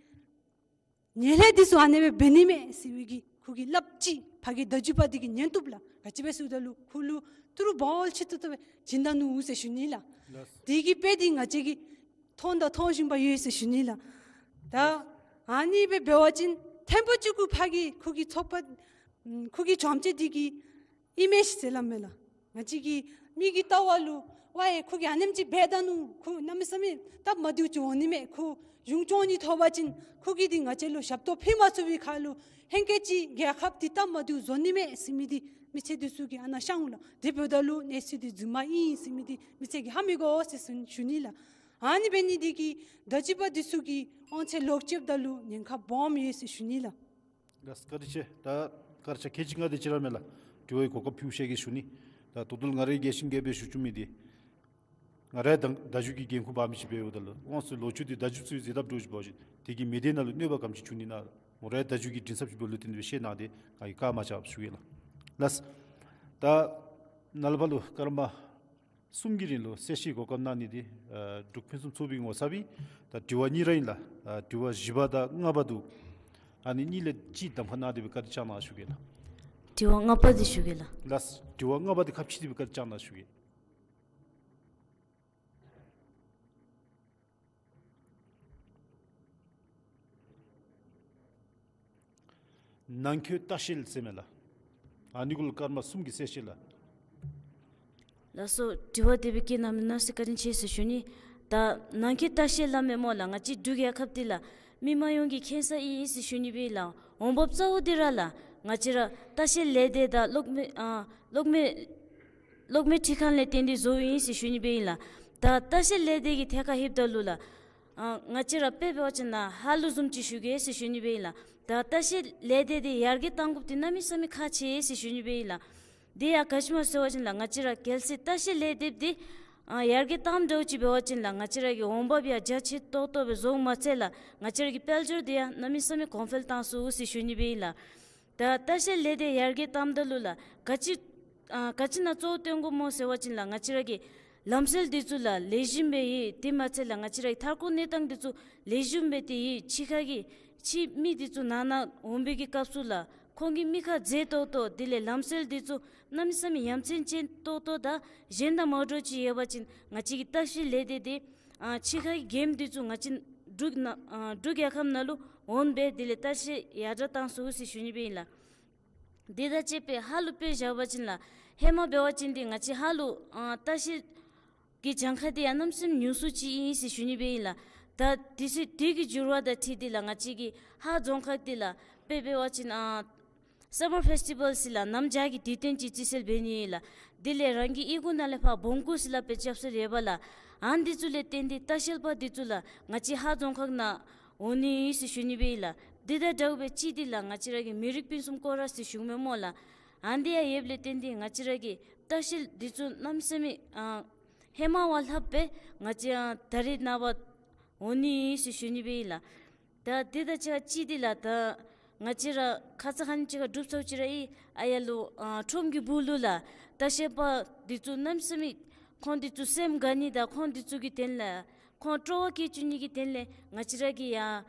ཉེས་ལས་འདི་ཚུ་ཨ་ནེ་སྦེ་འབད་ནི་མས་ཟེར་བའི་གི་ ཁོ་གིས་སླབ་ཅི་ཕ་གི་བརྡ་བརྒྱུད་པ་འདི་གིས་ཉན་བཏུབ་ལགས། ག་ཅི་སྦེ་ཟེརཝ་ད་ལུ་ཁོ་ལུ་ཏི་རུ་བོལ་ཆི་ཏོག་ཏོ་སྦེ་བྱིན་ད་ནུག་ཟེར་ཞུ་ནི་ལགས། ལགས། དེ་གི་དཔེ་འདི་ང་བཅས་ཀྱིས་མཐོང་དང་མཐོང་བཞིན་པ་ཡོད་ཟེར་ཞུ་ནི་ལགས། ད་ཨ་ནི་སྦེ་འབད་བ་ཅིན་ཐེངས་པོ་གཅིག་གུ་ཕ་གི་ཁོ་གི་ཚོགས་པ་ཨམ་ཁོ་གི་བྱམས་བརྩེ་འདི་གི་ཨི་མེཇ་ཟེར་སླབ་མས་ལགས། ང་བཅས་ཀྱི་མིག་གིས་བལྟ་བ་ལུ་ཝའི་ཁོ་གིས་ཨ་ནེམ་ཅིག་འབད་ད་ནུག། ཁོ་གནམ་མེད་ས་མེད་སྟབས་མ་བདེཝ་ཅིག་འོང་ནི་མས། ཁོ་གཞུང་སྐྱོང་ནི་ཐོབ་པ་ཅིན་ཁོ་གིས་འདི་ང་བཅས་ལུ་ཞབས་ཏོག་ཕུལ་མ་ཚུགས་པའི་ཁར་ལུ་ཧེང་སྐལ་ཅིག་རྒྱལ་ཁབ་འདི་སྟབས་མ་བདེཝ་བཟོ་ནི་མས་ཟེར་མི་འདི་མི་སེར་འདི་ཚུ་གིས་ཨ་ནཱ་ཤར་འོང་ལགས། དེ་འབདཝ་ད་ལུ་གནས་ཚུལ་འདི་རྫུན་མ་ཨིན་ཟེར་མི་འདི་མི་སེར་གྱིས་ཧ་མི་གོ་ཟེར་ཞུ་ནི་ལགས། ཨ་ནི་འབད་ནི་འདི་གིས་བརྡ་བརྒྱུད་པ་འདི་ཚུ་གིས་དབང་ཚད་ལོག་སྤྱོདཔ་ད་ལུ་ཉེན་ཁ་སྦོམ་ཡོད་ཟེར་ཞུ་ནི་ལགས། ལགས་བཀའ་དྲིན་ཆེ། ད་སྐར་ཆ་ཁལ་གཅིག་ལྔ་དེ་ཅིག་ར་མས་ལགས། དྲི་བའི་གོ་སྐབས་ཕུལ་ཤེས་ཀྱི་ཞུ་ནི། ད་ད་ལྟོ་ང་རའི་རྒྱལ་སྤྱིའི་དགེ་སྦེ་ཞུ་བཅུག་མི་འདི་ང་རའི་བརྡ་བརྡ་བརྒྱུད་ཀྱི་འགན་ཁུར་འབག་མི་ཅིག་འབདཝ་ད་ལུ་དབང་ཚད་ལོག་སྤྱོད་འདི་བརྡ་བརྒྱུད་ཚུ་གིས་མཛད་དཔ་འདྲཝ་ཅིག་འབད་བ་ཅིན་དེ་གིས་མི་སྡེ་ནང་ལུ་གནོད་པ་ག་དེམ་ཅིག་འབྱུང་ནི་ན་ང་རའི་བརྡ་བརྒྱུད་ཀྱི་མགྲིན་ཚབ་ཅིག་འབདཝ་ལུ་བརྟེན་ཏེ་ཤེས་གནང་སྟེ་ང་གིས་བཀའ་མ་བཅག་ཞུ་ཡི་ལགས། ལགས། ད་ནཱ་ལས་ཕར་ལུ་སྐར་མ་གསུམ་གྱི་རིང་ལུ་གསལ་བཤད་གོ་སྐབས་གནང་ནི་འདི་ཨ་འབྲུག་ཕུན་སུམ་ཚོགས་པའི་ངོ་ཚབ་སྦེ་ད་དྲི་བ་གཉིས་ར་ཨིན་ལགས། ཨ་དྲི་བ་བཞི་པ་དང་ལྔ་པ་འདུག། ཨ་ནི་གཉིས་ལས་གཅིག་གདམ་ཁ་གནང་སྟེ་སྦེ་བཀའ་དྲིན་བསྐྱང་གནང་ཞུ་གེ་ལགས། དྲི་བ་ལྔ་པ་འདི་ཞུ་གེ་ལགས། ལགས། དྲི་བ་ལྔ་པ་འདི་ཁ་ཕྱེ་སྟེ་སྦེ་བཀའ་དྲིན་བསྐྱང་གནང་ཞུ་གེ། ནང་འཁོད་ལྟ་བཤལ་ཟེར་མས་ལགས། ཨ་ནི་གུ་ལུ་སྐར་མ་གསུམ་གྱི་གསལ་བཤད་ལགས། ལགས་སོ། དྲི་བ་དེ་སྦེ་བཀོད་གནང་མི་ནང་སྲིད་བཀའ་དྲིན་ཆེ་ཟེར་ཞུ་ནི། ད་ནང་འཁོད་ལྟ་བཤལ་སླབ་མས་སྨོ་ལགས། ང་བཅས་འབྲུག་རྒྱལ་ཁབ་འདི་ལགས་མི་མང་ཡོངས་ཀྱི་མཁྱེན་གསལ་ཨིན་ཟེར་ཞུ་ནི་སྦེ་ཨིན་ལགས། འོང་འབབ་གཙོ་བོ་འདི་ར་ལགས་ང་བཅས་ར་ལྟ་བཤལ་ལས་སྡེ་དང་གློག་མེ་ཨ་གློག་མེ་གློག་མེ་འཕྲུལ་ཁང་ལས་བརྟེན་ཏེ་བཟོཝ་ཨིན་ཟེར་ཞུ་ནི་སྦེ་ཨིན་ལགས། ད་ལྟ་བཤལ་ལས་སྡེ་གི་ཐད་ཁར་ལྷོདཔ་ད་ལུ་ལགས་ཨ་ང་བཅས་ར་དཔེ་འབད་བ་ཅིན་ནཱ་ཧཱ་ལུགས་བཟུམ་ཅིག་ཞུ་གེ་ཟེར་ཞུ་ནི་སྦེ་ཨིན་ལགས། ད་ལྟ་བཤལ་ལས་སྡེ་འདི་ཡར་རྒྱས་གཏང་དགོཔ་འདི་གནམ་མེད་ས་མེད་ཁག་ཆེ་ཟེར་ཞུ་ནི་སྦེ་ཨིན་ལགས། དེ་ཡང་ག་ཅི་སྨོ་ཟེར་བ་ཅིན་ལགས་ང་བཅས་ར་གལ་སྲིད་ལྟ་བཤལ་ལས་སྡེ་འདི་ཨ་ཡར་རྒྱས་བཏངམ་འདྲཝ་ཅིག་འབད་བ་ཅིན་ལགས་ང་བཅས་ར་གི་འོང་འབབ་ཡང་རྒྱ་ཆེ་ཏོག་ཏོ་སྦེ་བཟོཝ་མ་ཚད་ལགས་ང་བཅས་ར་གི་དཔལ་འབྱོར་འདི་ཡང་གནམ་མེད་ས་མེད་གོང་འཕེལ་བཏང་ཚུགས་ཟེར་ཞུ་ནི་སྦེ་ཨིན་ལགས། ད་ལྟ་བཤལ་ལས་སྡེ་ཡར་རྒྱས་བཏངམ་ད་ལུ་ལགས་ག་ཅི་ཨ་ག་ཅི་ནང་གཙོ་བོ་བཏོན་དགོཔ་སྨོ་ཟེར་བ་ཅིན་ལགས་ང་བཅས་ར་གི་ལམ་སྲོལ་འདི་ཚུ་ལགས་ལེགས་ཤོམ་སྦེ་ཡོད། དེ་མ་ཚད་ལགས་ང་བཅས་ར་གི་མཐའ་འཁོར་གནས་སྟངས་འདི་ཚུ་ལེགས་ཤོམ་སྦེ་ཏེ་ཡོད། ཕྱི་ཁ་གི་ཕྱི་མི་འདི་ཚུ་ནང་ན་འོང་བའི་གི་སྐབས་སུ་ལགས་ཁོང་གི་མི་ཁ་མཛེས་ཏོག་ཏོ་དེ་ལས་ལམ་སྲོལ་འདི་ཚུ་གནམ་མེད་ས་མེད་ཡ་མཚན་ཅན་ཏོག་ཏོ་དང་གཞན་དང་མ་འདྲཝ་ཅིག་ཡོད་པ་ཅིན་ང་བཅས་ཀྱི་ལྟ་བཤལ་ལས་སྡེ་འདི་ཨ་ཕྱི་ཁ་གི་མགྱོནམ་འདི་ཚུ་ང་བཅས་འབྲུག་ནང་ཨ་འབྲུག་རྒྱལ་ཁབ་ནང་ལུ་འོང་སྦེ་དེ་ལས་ལྟ་བཤལ་ཡར་དྲག་བཏང་ཚུགས་ཟེར་ཞུ་ནི་སྦེ་ཨིན་ལགས། དེ་དང་བཅས་པའི་ཧཱ་ལུ་དཔེ་བཞག་པ་ཅིན་ལགས་ཧེ་མ་འབད་བ་ཅིན་འདི་ང་བཅས་ཧཱ་ལུ་ཨ་ལྟ་བཤལ་གྱི་གྱངས་ཁ་འདི་ཡང་གནམ་མེད་ས་མེད་ཉུང་སུ་ཅིག་ཨིན་ཟེར་ཞུ་ནི་སྦེ་ཨིན་ལགས། ད་དུས་ཚོད་དུས་ཀྱི་འགྱུར་བ་དང་འཁྲིལ་ཏེ་ལགས་ང་བཅས་ཀྱི་ཧཱ་རྫོང་ཁག་འདི་ལགས་དཔེ་འབད་བ་ཅིན་ཨ་སམ་མར་ཕེསི་ཊི་བཱལ་ཟེར་ལགས་གནམ་བྱཱར་གྱི་དུས་སྟོན་ཅིག་རྩིས་སྤྲོད་འབད་ནི་ཨིན་ལགས། དེ་ལས་རང་གི་གཡུས་སྒོ་ནང་ལས་ཕར་སྦོམ་སྒོར་ཟེར་ལགས་དཔེ་རྐྱབ་སྲོལ་ཡོད་པས་ལགས། ཨ་ནི་འདི་ཚུ་ལས་བརྟེན་ཏེ་ལྟ་བཤལ་པ་འདི་ཚུ་ལགས་ང་བཅས་ཧཱ་རྫོང་ཁག་ནང་འོང་ནི་ཨིན་ཟེར་ཞུ་ནི་སྦེ་ཨིན་ལགས། དེ་དང་འདྲཝ་སྦེ་གཅིག་འདི་ལགས་ང་བཅས་ར་གི་མི་རིགས་ཕུན་སུམ་སྐོར་ར་ཟེར་ཞུཝ་མས་སྨོ་ལགས། ཨ་ནི་འདི་ཡང་ཡོདཔ་ལས་བརྟེན་ཏེ་ང་བཅས་ར་གི་ལྟ་བཤལ་འདི་ཚུ་གནམ་མེད་ས་མེད་ཨ་ཧེ་མ་བ་ལྷགཔ་སྦེ་ང་བཅས་ཨ་ད་རེས་ནངས་པ་འོང་ནི་ཨིན་ཟེར་ཞུ་ནི་སྦེ་ཨིན་ལགས། ད་དེ་དང་གཅིག་ཁར་གཅིག་འདི་ལགས་ད་ང་བཅས་ར་ཁ་ཙ་ཁ་ཉིནམ་ཅིག་ཁར་འབྲུག་ཚོགས་ཅིག་ར་ཨིན་ཨ་ཡར་ལུ་ཨ་ཁྲོམ་གྱི་སྦུག་ལུ་ལགས་ལྟ་བཤལ་པ་འདི་ཚུ་གནམ་མེད་ས་མེད་ཁོང་འདི་ཚུ་སེམས་དགའ་ནི་དང་ཁོང་འདི་ཚུ་གི་དོན་ལས་ཁོང་སྤྲོ་བ་སྐྱེ་བཅུག་ནི་གི་དོན་ལས་ང་བཅས་ར་གི་ཡ་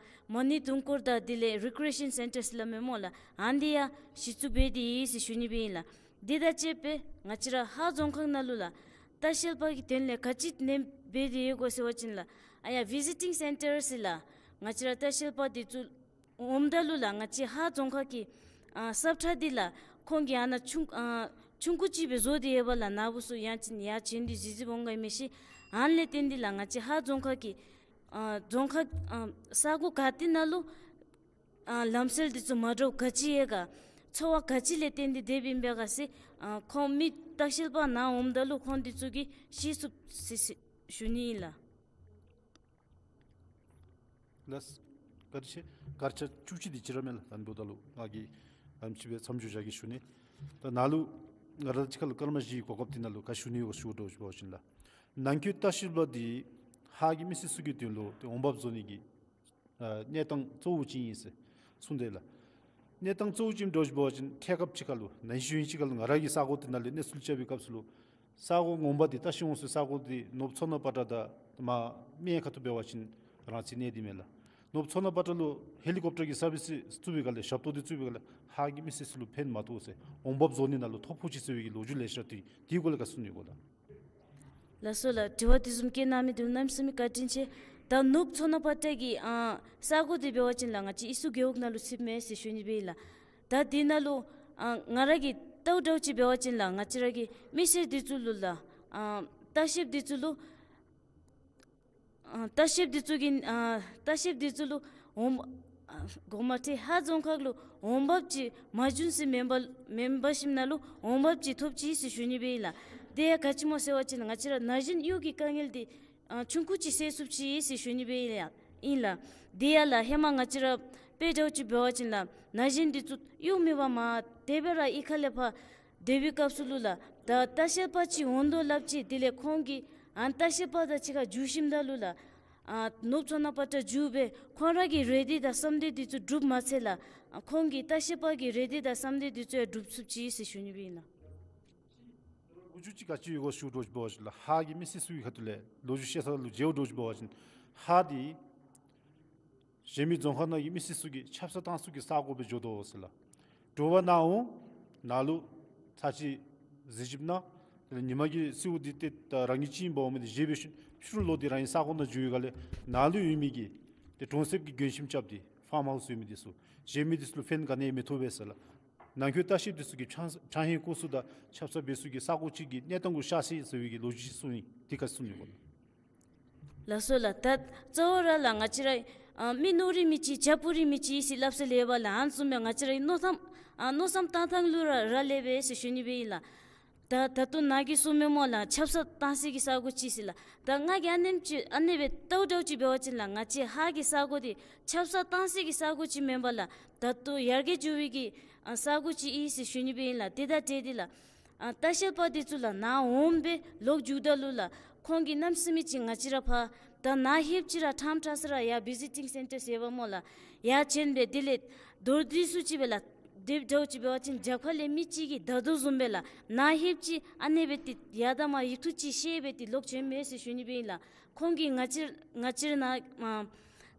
མ་ཎི་དུང་དཀར་དང་དེ་ལས་རི་ཀི་རི་ཨེ་ཤན་སེན་ཊར་ཟེར་སླབ་མས་སྨོ་ལགས། ཨ་ནི་འདི་ཡང་གཞི་བཙུགས་འབད་དེ་ཡོད་ཟེར་ཞུ་ནི་སྦེ་ཨིན་ལགས། དེ་དང་བཅས་པའི་ང་བཅས་ར་ཧཱ་རྫོང་ཁག་ནང་ལུ་ལགས་ལྟ་བཤལ་པ་གི་དོན་ལས་ག་ཅི་གནང་སྦེ་དེ་ཡོད་གོ་ཟེར་བ་ཅིན་ལགས་ཨ་ཡ་བི་ཟི་ཊིང་སེན་ཊར་ཟེར་ལགས་ང་བཅས་ར་ལྟ་བཤལ་པ་འདི་ཚུ་འོངམ་ད་ལུ་ལགས་ང་བཅས་ཧཱ་རྫོང་ཁག་གི་ཨ་སབ་ཊར་འདི་ལགས་ཁོང་གིས་ཨ་ནཱ་ཆུང་ཨ་ཆུང་ཀུ་ཅིག་སྦེ་བཟོ་སྟེ་ཡོད་པས་ལགས། ནཱ་བུ་ཚུ་ཡང་ཅིན་ཡར་བྱོན་ཏེ་གཟིགས་གཟིགསཔ་འོང་ག་ཨིན་མས་ཤིག། ཨ་ནི་ལས་བརྟེན་ཏེ་ལགས་ང་བཅས་ཧཱ་རྫོང་ཁག་གི་ཨ་རྫོང་ཁག་ཨ་ས་གོ་ག་ཏེ་ནང་ལུ་ཨ་ལམ་སྲོལ་འདི་ཚུ་མ་འདྲཝ་ག་ཅི་ཡོད་ག་འཚོ་བ་ག་ཅི་ལས་བརྟེན་ཏེ་སྡོདཔ་ཨིན་པས་ག་ཟེར་ཨ་ཁོང་མི་ལྟ་བཤལ་པ་ནཱ་འོངམ་ད་ལུ་ཁོང་འདི་ཚུ་གིས་ཤེས་ཚུགས་ཟེར་ཟེར་ཞུ་ནི་ཨིན་ལགས། ལགས། བཀའ་དྲིན་ཆེ། སྐར་ཆ་བཅུ་གཅིག་འདི་ཅིག་ར་མས་ལགས། ད་འབདཝ་ད་ལུ་ང་གིས་ཨ་ནེམ་ཅིག་སྦེ་མཚམས་འཇོག་བཞག་གེ་ཞུ་ནི། ད་ནཱ་ལུ་ང་ར་གཅིག་ཁར་ལུ་སྐར་མ་བཞིའི་གོ་སྐབས་འདི་ནང་ལུ་ག་ཞུ་ནི་ཡོད་ག་ཞུ་དོ་ཞུ་བ་ཅིན་ལགས་ནང་འཁོད་ལྟ་བཤལ་པ་འདི་ཧཱ་གི་མི་སེར་ཚུ་གི་དོན་ལུ་ཏེ་འོང་འབབ་བཟོ་ནི་གི་ཨ་གནས་སྟངས་གཙོ་བོ་ཅིག་ཨིན་ཟེར་གསུངས་ཏེ་ལགས། གནས་སྟངས་གཙོ་བོ་ཅིག་འདྲཝ་ཅིག་འབད་བ་ཅིན་ཐད་ཀར་ཅིག་ཁར་ལུ་ན་ཧིང་གཞེས་ཧིང་ཅིག་ཁར་ལུ་ང་ར་གིས་ས་གོ་འདི་ནང་ལས་གནས་ཚུལ་རྐྱབ་པའི་སྐབས་སུ་ལུ་ས་གོ་ངོ་མ་འདི་ལྟ་བཤལ་འོང་སའི་ས་གོ་འདི་ནོར་བུ་མཚོ་སྣ་པ་ཏྲ་དང་མར་སྨད་ཁ་ཐུག་འབད་བ་ཅིན་རང་བཙན་གནས་འདི་མས་ལགས། ནུབ་མཚོ་སྣ་པ་ཏྲ་ལུ་ཧེ་ལི་ཀོབ་ཊར་གྱི་སར་བིསི་བཙུགས་པའི་སྒང་ལས་ཞབས་ཏོག་འདི་བཙུགས་པའི་སྒང་ལས་ཧཱ་གི་མི་སེར་ཚུ་ལུ་ཕན་མ་ཐོགས་ཟེར་འོང་འབབ་བཟོ་ནི་ནང་ལུ་ཐོ་ཕོག་ཅི་ཟེར་བའི་གི་ལོ་རྒྱུས་ལེ་ཤ་ཏེ་དེའི་སྐོར་ལས་ག་གསུང་ནི་གོ་ལགས། ལགས་སོ་ལགས། དྲི་བ་དེ་བཟུམ་བཀོད་གནང་མི་འདི་ལུ་གནམ་མེད་ས་མེད་བཀའ་དྲིན་ཆེ། ད་ནུབ་མཚོ་སྣ་པ་ཏྲ་གི་ཨ་ས་གོ་འདི་འབད་བ་ཅིན་ལགས་ང་བཅས་ཨི་སུ་རྒེད་འོག་ནང་ལུ་ཚུདཔ་མས་ཟེར་ཞུ་ནི་སྦེ་ཨིན་ལགས། ད་འདི་ནང་ལུ་ཨ་ང་ར་གིས་བལྟཝ་འདྲཝ་ཅིག་འབད་བ་ཅིན་ལགས་ང་བཅས་ར་གི་མི་སེར་འདི་ཚུ་ལུ་ལགས་ཨ་ལྟ་བཤལཔ་འདི་ཚུ་ལུ་ཨ་ལྟ་བཤལཔ་འདི་ཚུ་གི་ཨ་ལྟ་བཤལཔ་འདི་ཚུ་ལུ་འོང་ཨ་གོ་མ་ཏེ་ཧཱ་རྫོང་ཁག་ལུ་འོང་འབབ་ཅིག་མ་བྱུང་ཟེར་མེན་པར་མེན་པར་ཞིནམ་ན་ལུ་འོང་འབབ་ཅིག་ཐོབ་ཅི་ཟེར་ཞུ་ནི་སྦེ་ཨིན་ལགས། དེ་ཡང་ག་ཅི་སྨོ་ཟེར་བ་ཅིན་ང་བཅས་ར་ན་གཞོན་གཡུས་ཀྱི་དཀའ་ངལ་འདི་ཨ་ཆུང་ཀུ་ཅིག་སེལ་ཚུགས་ཅི་ཟེར་ཞུ་ནི་སྦེ་ཨིན་ལགས། ཨིན་ལགས། དེ་ཡང་ལགས་ཧེ་མ་ང་བཅས་ར་དཔེ་འདྲཝ་ཅིག་འབད་བ་ཅིན་ལགས་ན་གཞོན་འདི་ཚུ་གཡུས་མེད་པར་མར་དེ་སྦེ་ར་གཡུས་ཁ་ལས་ཕར་སྡོད་པའི་སྐབས་སུ་ལུ་ལགས་ད་ལྟ་བཤལ་པ་ཅིག་འོང་དོ་སླབ་ཅི། དེ་ལས་ཁོང་གིས་ཨ་ལྟ་བཤལ་པ་དང་གཅིག་ཁར་འགྱོ་ཞིནམ་ད་ལུ་ལགས་ཨ་ནུབ་མཚོ་སྣ་པ་ཏྲ་འགྱོ་སྦེ་ཁོང་ར་གི་རེ་འདོད་དང་བསམ་འདོད་འདི་ཚུ་འགྲུབ་མ་ཚད་ལགས་ཨ་ཁོང་གི་ལྟ་བཤལ་པ་གི་རེ་འདོད་དང་བསམ་འདོད་འདི་ཚུ་ཡང་འགྲུབ་ཚུགས་ཅི་ཟེར་ཞུ་ནི་སྦེ་ཨིན་ལགས། ལོ་རྒྱུས་ཅིག་ག་ཅི་ཡོད་གོ་ཞུ་འདྲཝ་ཅིག་འབད་བ་ཅིན་ལགས་ཧཱ་གི་མི་སེར་ཚུ་གི་ཁ་ཐུག་ལས་ལོ་རྒྱུས་བཤད་ས་ལུ་མཇལཝ་འདྲཝ་ཅིག་འབད་བ་ཅིན་ཧཱ་འདི་གཞན་མི་རྫོང་ཁག་ནང་གི་མི་སེར་ཚུ་གིས་ཆབ་གསང་བཏང་ས་གི་ས་གོ་སྦེ་འགྱོ་དོ་ཟེར་ལགས། དྲོ་པ་ནཱ་འོང་ནཱ་ལུ་ཚར་གཅིག་གཟིགས་ཞིནམ་ན་དེ་ལས་ཉི་མ་གི་སེརཝ་འདི་ཏེ་ད་རང་གི་ཅིག་ཨིནམ་འབདཝ་མས། དེ་བཞེས་སྦེ་ཤུལ་ཕྱི་རུ་ལོག་སྟེ་རང་གི་ས་གོ་ནང་འགྱོ་བའི་སྒང་ལས་ནཱ་ལུ་ཡོད་མི་གི་ཏེ་གྲོང་གསེབ་ཀྱི་མགྱོནམ་ཞིམ་རྐྱབ་སྟེ་ཕཱརམ་ཧའུསི་ཡོད་མི་འདི་ཚུ་གཞན་མི་འདི་ཚུ་ལུ་ཕན་ག་ནི་ཡང་མི་ཐོགས་པས་ཟེར་ལགས། ནང་འཁོད་ལྟ་བཤལཔ་འདི་ཚུ་གིས་ཕྱག་ཕྱག་ཧེང་བཀོག་ས་དང་ཆབ་གསང་འབད་ས་གི་ས་གོ་ཅིག་གི་གནས་སྟངས་གུ་ཤར་སོ་ཡི་ཟེར་བའི་གི་ལོ་རྒྱུས་ཅིག་གསུངས་ཡི། དེ་ག་ཅི་གསུང་ནི་གོ་ལགས། ལགས་སོ་ལགས། ད་གཙོ་བོ་ར་ལགས་ང་བཅས་ར་ཨ་མི་ནོར་རི་མི་གཅིག་བྱ་སྤུ་རི་མི་གཅིག་ཟེར་སླབ་ས་ལས་ཕར་ལགས་ཨ་ནི་བཟུམ་སྦེ་ང་བཅས་ར་མནོ་བསམ་ཨ་མནོ་བསམ་བཏང་ཐངས་ལུ་ར་རག་ལས་པས་ཟེར་ཞུ་ནི་སྦེ་ཨིན་ལགས། ད་ད་ལྟོ་ནཱ་གིས་གསུངམ་མས་སྨོ་ལགས་ཆབ་གསང་བཏང་ས་གི་ས་གོ་ཅིག་ཟེར་ལགས། ད་ང་གིས་ཨ་ནེམ་ཅིག་ཨ་ནེ་སྦེ་བལྟཝ་འདྲཝ་ཅིག་འབད་བ་ཅིན་ལགས་ང་བཅས་ཧཱ་གི་ས་གོ་འདི་ཆབ་གསང་བཏང་ས་གི་ས་གོ་ཅིག་མེན་པར་ལགས་ད་ལྟོ་ཡར་རྒྱས་འགྱོ་བའི་གི་ཨ་ས་གོ་ཅིག་ཨིན་ཟེར་ཞུ་ནི་སྦེ་ཨིན་ལགས། དེ་དང་འབྲེལ་ཏེ་ལགས་ཨ་ལྟ་བཤལ་པ་འདི་ཚུ་ལགས་ནཱ་འོང་སྦེ་ལོག་འགྱོཝ་ད་ལུ་ལགས་ཁོང་གིས་གནམ་མེད་ས་མེད་ཅིག་ང་བཅས་ར་ཕར་ད་ནཱ་ལྷོདཔ་ཅིག་ར་ཕྲངམ་ཕྲང་ས་ར་ཡར་བི་ཟི་ཊིང་སེན་ཊར་ཟེར་བ་སྨོ་ལགས་ཡར་བྱོན་སྦེ་དེ་ལས་མདོར་བསྡུས་སུ་ཅིག་སྦེ་ལགས་དེ་འདྲཝ་ཅིག་འབད་བ་ཅིན་རྒྱབ་ཁ་ལས་མི་གཅིག་གིས་བདའ་དོ་བཟུམ་སྦེ་ལགས་ནཱ་ལྷོདཔ་ཅིག་ཨ་ནེ་སྦེ་ཏེ་ཡར་དང་མར་ཡིག་ཐོག་ཅིག་བཤལ་སྦེ་ཏེ་ལོག་བྱོནམ་མས་ཟེར་ཞུ་ནི་སྦེ་ཨིན་ལགས། ཁོང་གིས་ང་བཅས་ང་བཅས་ནཱ་ཨ་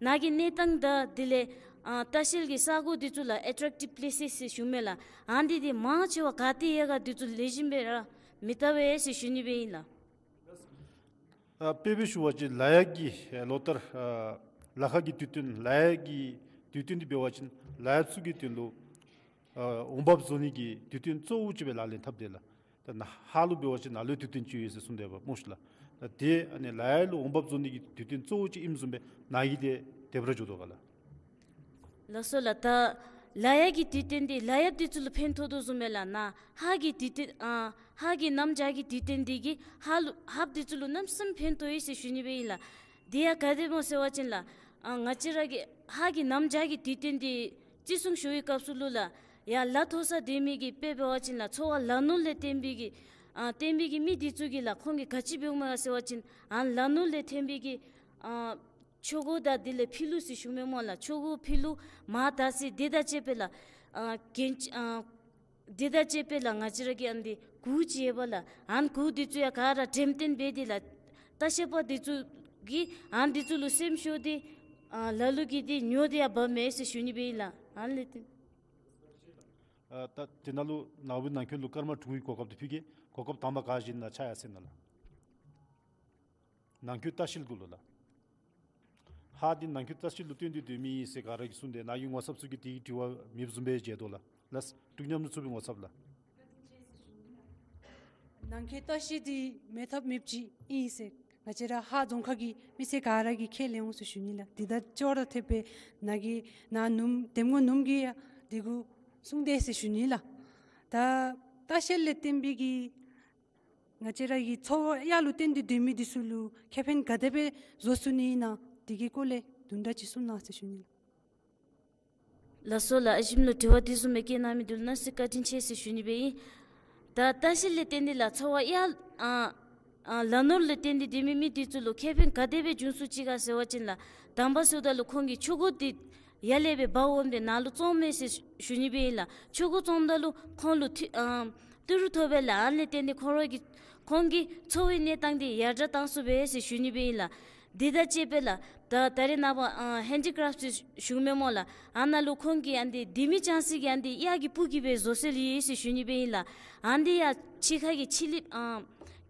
ནཱ་གི་གནས་སྟངས་དང་དེ་ལས་ཨ་ལྟ་བཤལ་གྱི་ས་གོ་འདི་ཚུ་ལགས་ཨེ་ཊེཀ་ཊིབ་པི་ལེ་སེསི་ཟེར་ཞུཝ་མས་ལགས། ཨ་ནི་འདི་མང་ཆེ་བ་ག་ཏེ་ཡོད་ག་འདི་ཚུ་ལེགས་ཤོམ་སྦེ་ར་མི་བལྟ་བས་ཟེར་ཞུ་ནི་སྦེ་ཨིན་ལགས། ཨ་དཔེ་སྦེ་ཞུ་བ་ཅིན་ལ་དྭགས་ཀྱི་ཨ་ལོ་ལྟར་ཨ་ལ་ཁ་གི་དུས་སྟོན་ལ་དྭགས་ཀྱི་དུས་སྟོན་འདི་འབད་བ་ཅིན་ལ་དྭགས་ཚུ་གི་དོན་ལུ་ཨ་འོང་འབབ་བཟོ་ནི་གི་དུས་སྟོན་གཙོ་བོ་ཅིག་སྦེ་ལག་ལེན་འཐབ་སྟེ་ལགས། ད་ནཱ་ཧཱ་ལུ་འབད་བ་ཅིན་ནཱ་ལུ་དུས་སྟོན་ཅིག་ཡོད་ཟེར་གསུངས་དེས་པ་སྨོ་ཤིག་ལགས། ད་དེ་ཨ་ནི་ལ་དྭགས་ལུ་འོང་འབབ་བཟོ་ནི་གི་དུས་སྟོན་གཙོ་བོ་ཅིག་ཨིནམ་བཟུམ་སྦེ་ནཱ་གིས་དེ་དེ་སྦེ་ར་འགྱོ་དོ་ག་ལགས། ལགས་སོ་ལགས། ད་ལ་དྭགས་ཀྱི་དུས་སྟོན་འདི་ལ་དྭགསཔ་འདི་ཚུ་ལུ་ཕན་ཐོགས་དོ་བཟུམ་སྦེ་ལགས་ནཱ་ཧཱ་གི་དུས་སྟོན་ཨ་ཧཱ་གི་གནམ་བྱཱར་གྱི་དུས་སྟོན་འདི་གིས་ཧཱ་ལུ་ཧཱཔ་འདི་ཚུ་ལུ་གནམ་མེད་ས་མེད་ཕན་ཐོགས་ཡི་ཟེར་ཞུ་ནི་སྦེ་ཨིན་ལགས། དེ་ཡང་ག་དེ་སྨོ་ཟེར་བ་ཅིན་ལགས་ཨ་ང་བཅས་ར་གི་ཧཱ་གི་གནམ་བྱཱར་གྱི་དུས་སྟོན་འདི་བརྩི་སྲུང་ཞུ་བའི་སྐབས་སུ་ལུ་ལགས་ཡར་ལ་མཐོ་སར་སྡོད་མི་གི་དཔེ་འབད་བ་ཅིན་ལགས་འཚོ་བ་ལ་ནོར་ལས་བརྟེན་པའི་གི་ཨ་བརྟེན་པའི་གི་མི་འདི་ཚུ་གིས་ལགས་ཁོང་གིས་ག་ཅི་འབདཝ་མས་ག་ཟེར་བ་ཅིན་ཨ་ལ་ནོར་ལས་བརྟེན་པའི་གི་ཨ་ཆོས་གོས་དང་དེ་ལས་ཕྱི་ལུ་ཟེར་ཞུཝ་མས་སྨོ་ལགས། ཆོས་གོས་ཕྱི་ལུ་མར་དར་སི་དེ་དང་བཅས་པའི་ལགས་ཨ་གྱོན་ཨ་དེ་དང་བཅས་པའི་ལགས་ང་བཅས་ར་གི་ཨ་ནི་འདི་གུར་ཅིག་ཡོད་པ་ལགས། ཨ་ནི་གུར་འདི་ཚུ་ཡང་ག་ར་འགྲེམས་སྟོན་འབད་དེ་ལགས་ལྟ་བཤལ་པ་འདི་ཚུ་གིས་ཨ་ནི་འདི་ཚུ་ལུ་སེམས་ཤོར་ཏེ་ཨ་ལ་ལུ་གིས་འདི་ཉོ་སྟེ་ཡང་འབགཔ་མས་ཟེར་ཞུ་ནི་སྦེ་ཨིན་ལགས། ཨ་ནི་ལས་ཏེ་ཨ་ད་དེ་ནང་ལུ་ནཱ་བུ་ནང་འཁོད་ལུ་སྐར་མ་དྲུག་གི་གོ་སྐབས་འདི་ཕུལ་གེ། གོ་སྐབས་དང་པ་ག་ཅི་ཨིན་ན་ཆ་ཡར་གསན་གནང་ལགས། ནང་འཁོད་ལྟ་བཤལ་གུ་ལུ་ལགས། ཧཱ་འདི་ནང་འཁོད་ལྟ་བཤལ་ལུ་བཏོན་ཏེ་སྡོད་མི་ཨིན་ཟེར་ག་ར་གིས་གསུངས་ཏེ་ནཱ་གི་ངོ་ཚབ་ཚུ་གིས་དེ་གི་དྲི་བ་མེདཔ་བཟུམ་སྦེ་མཇལ་དོ་ལགས། ལགས་འབྲུག་ཉམས་ལུ་ཚུ་སྦེ་ངོ་ཚབ་ལགས། ནང་འཁོད་ལྟ་བཤལ་འདི་མེད་ཐབས་མེདཔ་ཅིག་ཨིན་ཟེར་ང་བཅས་ར་ཧཱ་རྫོང་ཁག་གི་མི་སེར་ག་ར་གིས་ཁས་ལེན་འོང་ཟེར་ཞུ་ནི་ལགས། དེ་དང་ཅོག་ར་འཐདཔ་སྦེ་ནཱ་གི་ནཱ་ནུམ་འདེམས་ངོ་ནུམ་གྱིས་ཡང་དེ་གུ་གསུངས་ཏེ་ཟེར་ཞུ་ནི་ལགས། ད་ལྟ་བཤལ་ལས་བརྟེན་པའི་གི་ང་བཅས་ར་གི་འཚོ་བ་གཡག་ལུ་བརྟེན་ཏེ་སྡོད་མི་འདི་ཚུ་ལུ་ཁེ་ཕན་ག་དེ་སྦེ་བཟོ་ཚུགས་ནི་ཨིན་ན་དེ་གི་སྐོར་ལས་དུམ་གྲ་ཅིག་གསུང་གནང་ཟེར་ཞུ་ནི། ལགས་སོ་ལགས། ཨ་ཞིམ་ལུ་དྲི་བ་དེ་བཟུམ་མའི་བཀོད་གནང་མི་འདི་ལུ་གནམ་མེད་ས་མེད་བཀའ་དྲིན་ཆེ་ཟེར་ཞུ་ནི་སྦེ་ཨིན། ད་ལྟ་བཤལ་ལས་བརྟེན་ཏེ་ལགས་འཚོ་བ་གཡག་ཨ་ཨ་ལ་ནོར་ལས་བརྟེན་ཏེ་སྡོད་མི་མི་འདི་ཚུ་ལུ་ཁེ་ཕན་ག་དེ་སྦེ་འབྱུང་ཚུགས་ཅི་ག་ཟེར་བ་ཅིན་ལགས་དང་པ་ཟེརཝ་ད་ལུ་ཁོང་གིས་ཆོས་གོས་འདི་ཡར་ལས་སྦེ་འབག་འོངམ་ད་ནཱ་ལུ་བཙོང་མས་ཟེར་ཞུ་ནི་སྦེ་ཨིན་ལགས། ཆོས་གོས་བཙོངམ་ད་ལུ་ཁོང་ལུ་ཏི་ཨ་ཏི་རུ་ཐོབ་པས་ལགས། ཨ་ནི་ལས་བརྟེན་ཏེ་ཁོང་ར་གི་ཁོང་གི་འཚོ་བའི་གནས་སྟངས་འདི་ཡར་དྲག་བཏང་ཚུགས་པས་ཟེར་ཞུ་ནི་སྦེ་ཨིན་ལགས། དེ་དང་བཅས་པའི་ལགས་ ད་ད་རེས་ནངས་པ་ཨ་ཧེན་ཌི་ཀ་རེཕཊ་ཟེར་ཞུཝ་མས་སྨོ་ལགས། ཨ་ནཱ་ལུ་ཁོང་གིས་ཨ་ནི་འདི་མི་ཅན་ཟེར་གྱི་ཨ་ནི་འདི་གཡག་གི་སྤུ་གིས་སྦེ་བཟོ་སྲོལ་ཡོད་ཟེར་ཞུ་ནི་སྦེ་ཨིན་ལགས། ཨ་ནི་འདི་ཡང་ཕྱི་ཁ་གི་ཕྱི་གླིངམ་ཨ་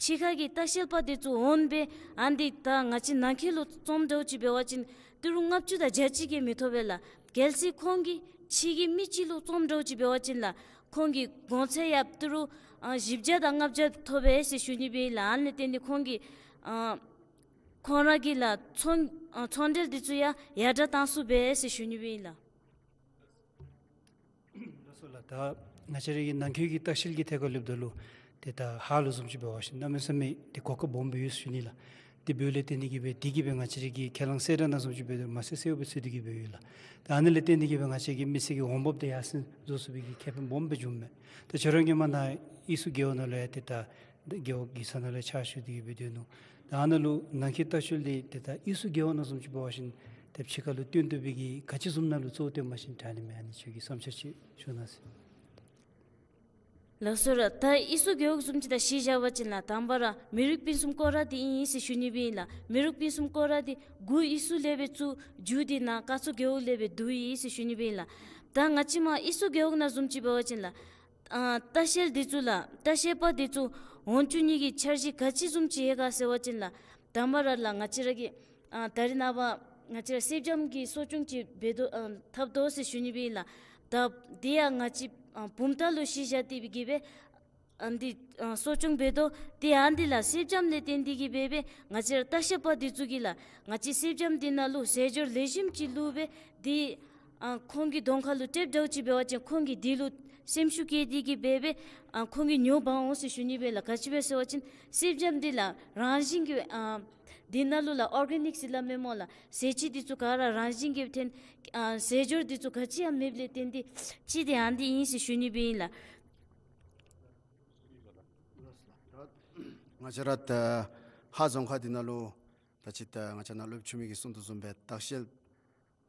ཕྱི་ཁ་གི་ལྟ་བཤལ་པ་འདི་ཚུ་འོང་སྦེ་ཨ་ནི་འདི་ད་ང་བཅས་ནང་འཁོད་ལུ་བཙོངམ་འདྲཝ་ཅིག་འབད་བ་ཅིན་ཏི་རུ་ལྔ་བཅུ་དང་བརྒྱ་གཅིག་གིས་མི་ཐོབ་པས་ལགས། གལ་སྲིད་ཁོང་གིས་ཕྱི་གི་མི་ཅིག་ལུ་བཙོངམ་འདྲཝ་ཅིག་འབད་བ་ཅིན་ལགས། ཁོང་གི་གོང་ཚད་ཡང་ཏི་རུ་ཨ་བཞི་བརྒྱ་དང་ལྔ་བརྒྱ་ཐོབ་པས་ཟེར་ཞུ་ནི་སྦེ་ཨིན་ལགས། ཨ་ནི་ལས་བརྟེན་ཏེ་ཁོང་གིས་ཨ་ཁོང་ར་གིས་ལགས་ཚོང་ཨ་ཚོང་འབྲེལ་འདི་ཚུ་ཡང་ཡར་དྲག་བཏང་ཚུགས་པས་ཟེར་ཞུ་ནི་སྦེ་ཨིན་ལགས། ལགས་སོ་ལགས། ད་ང་བཅས་ར་གི་ནང་འཁོད་ཀྱི་ལྟ་བཤལ་གྱི་ཐད་ཁར་སླབ་ད་ལུ་ཏེ་ད་ཧཱ་ལུ་བཟུམ་ཅིག་འབད་བ་ཅིན་གནམ་མེད་ས་མེད་ཏེ་གོ་སྐབས་སྦོམ་སྦེ་ཡོད་ཟེར་ཞུ་ནི་ལགས། དེ་འབདཝ་ལས་བརྟེན་ཏེ་གིས་སྦེ་དེ་གིས་སྦེ་ང་བཅས་ར་གི་ཁས་བླངས་གསལ་བསྒྲགས་ནང་བཟུམ་ཅིག་འབད་དེ་མ་གསལ་གསལཝ་སྦེ་ཚུད་དེ་གིས་སྦེ་ཡོད་ལགས། ད་ཨ་ནི་ལས་བརྟེན་ཏེ་གིས་སྦེ་ང་བཅས་ཀྱི་མི་སེར་གྱི་འོང་འབབ་དེ་ཡར་སེང་བཟོ་ཚུགས་པའི་གི་ཁེ་ཕན་སྦོམ་སྦེ་འབྱུངམ་མས། ད་ཁྱོད་ར་གིས་མར་ནཱ་དབུས་སུ་རྒེད་འོག་ནང་ལུ་ཡང་ཏེ་ད་རྒེད་འོག་གི་ས་ནང་ལུ་ཕྱག་ཞུ་སྟེ་གིས་སྦེ་སྡོད་ནུག། ད་ཨ་ནཱ་ལུ་ནང་འཁོད་ལྟ་བཤལ་འདི་ཏེ་ད་དབུས་སུ་རྒེད་འོག་ནང་བཟུམ་ཅིག་འབད་བ་ཅིན་ཏེ་ཕྱི་ཁ་ལུ་བཏོན་བཏུབ་པའི་གི་ག་ཅི་བཟུམ་ནང་ལུ་གཙོ་བོ་བཏོན་པ་ཅིན་དྲག་ནི་མས། ཨ་ནི་ཁྱོད་ཀྱི་བསམ་འཆར་ཅིག་ཞུ་གནང་ཟེར། ལགས་སོ་ལགས། ད་དབུས་སུ་རྒེད་འོག་བཟུམ་ཅིག་དང་གཞི་བཞག་པ་ཅིན་ལགས་དང་པ་ར་མི་རིགས་ཕུན་སུམ་སྐོར་ར་འདི་ཨིན་ཟེར་ཞུ་ནི་སྦེ་ཨིན་ལགས། མི་རིགས་ཕུན་སུམ་སྐོར་ར་འདི་དགུ་དབུས་སུ་ལས་སྦེ་བཙུགས། མཇུག་འདི་ནཱ་ཀ་ཙུ་རྒེད་འོག་ལས་སྦེ་བསྡུ་ཡི་ཟེར་ཞུ་ནི་སྦེ་ཨིན་ལགས། ད་ང་བཅས་མར་དབུས་སུ་རྒེད་འོག་ནང་བཟུམ་ཅིག་འབད་བ་ཅིན་ལགས་ཨ་ལྟ་བཤལ་འདི་ཚུ་ལགས་ལྟ་བཤལ་པ་འདི་ཚུ་འོང་བཅུག་ནི་གི་འཆར་གཞི་ག་ཅི་བཟུམ་ཅིག་ཡོད་ག་ཟེར་བ་ཅིན་ལགས་དང་པ་ར་ལགས་ང་བཅས་ར་གི་ཨ་ད་རེས་ནངས་པ་ང་བཅས་ར་སེར་སྦྱངམ་གྱི་གསོ་སྐྱོང་ཅིག་འབད་དོ་ཨ་འཐབ་དོ་ཟེར་ཞུ་ནི་སྦེ་ཨིན་ལགས། ད་དེ་ཡང་ང་བཅས་ཨ་བུམ་ཐང་ལུ་གཞི་བཞག་སྟེ་སྦེ་གིས་སྦེ་ཨ་འདི་ཨ་གསོ་སྐྱོང་འབད་དོ། དེ་ཨ་འདི་ལགས་སེར་སྦྱངམ་ལས་བརྟེན་ཏེ་གིས་སྦེ་སྦེ་ང་བཅས་ར་ལྟ་བཤལ་པ་འདི་ཚུ་གིས་ལགས་ང་བཅས་སེར་སྦྱངམ་འདི་ནང་ལུ་ཟས་སྦྱོར་ལེགས་ཤོམ་ཅིག་བླུགས་སྦེ་དེ་ཨ་ཁོང་གི་གདོང་ཁ་ལུ་སྤྲོདཔ་འདྲཝ་ཅིག་འབད་བ་ཅིན་ཁོང་གིས་དེ་ལུ་སེམས་ཤུགས་བསྐྱེད་དེ་གིས་སྦེ་སྦེ་ཨ་ཁོང་གིས་ཉོ་འབག་འོང་ཟེར་ཞུ་ནི་སྦེ་ལགས། ག་ཅི་སྦེ་ཟེར་བ་ཅིན་སེར་སྦྱངམ་འདི་ལགས་རང་བཞིན་གྱིས་ཨ་དེ་ནང་ལུ་ལགས་ཨོར་གེ་ནིཀ་ཟེར་སླབ་མས་སྨོ་ལགས། ཟས་བཅུད་འདི་ཚུ་ག་ར་རང་བཞིན་གྱིས་ཐོན། ཨ་ཟས་སྦྱོར་འདི་ཚུ་ག་ཅི་ཡང་མེདཔ་ལས་བརྟེན་ཏེ་ཅིག་དེ་ཨ་འདི་ཨིན་ཟེར་ཞུ་ནི་སྦེ་ཨིན་ལགས། ང་བཅས་ར་ད་ཧཱ་རྫོང་ཁག་འདི་ནང་ལུ་ད་ཅི་ད་ང་བཅས་ནཱ་སློབ་ཕྲུག་མི་གིས་གསུང་དོ་བཟུམ་སྦེ་ལྟ་བཤལ་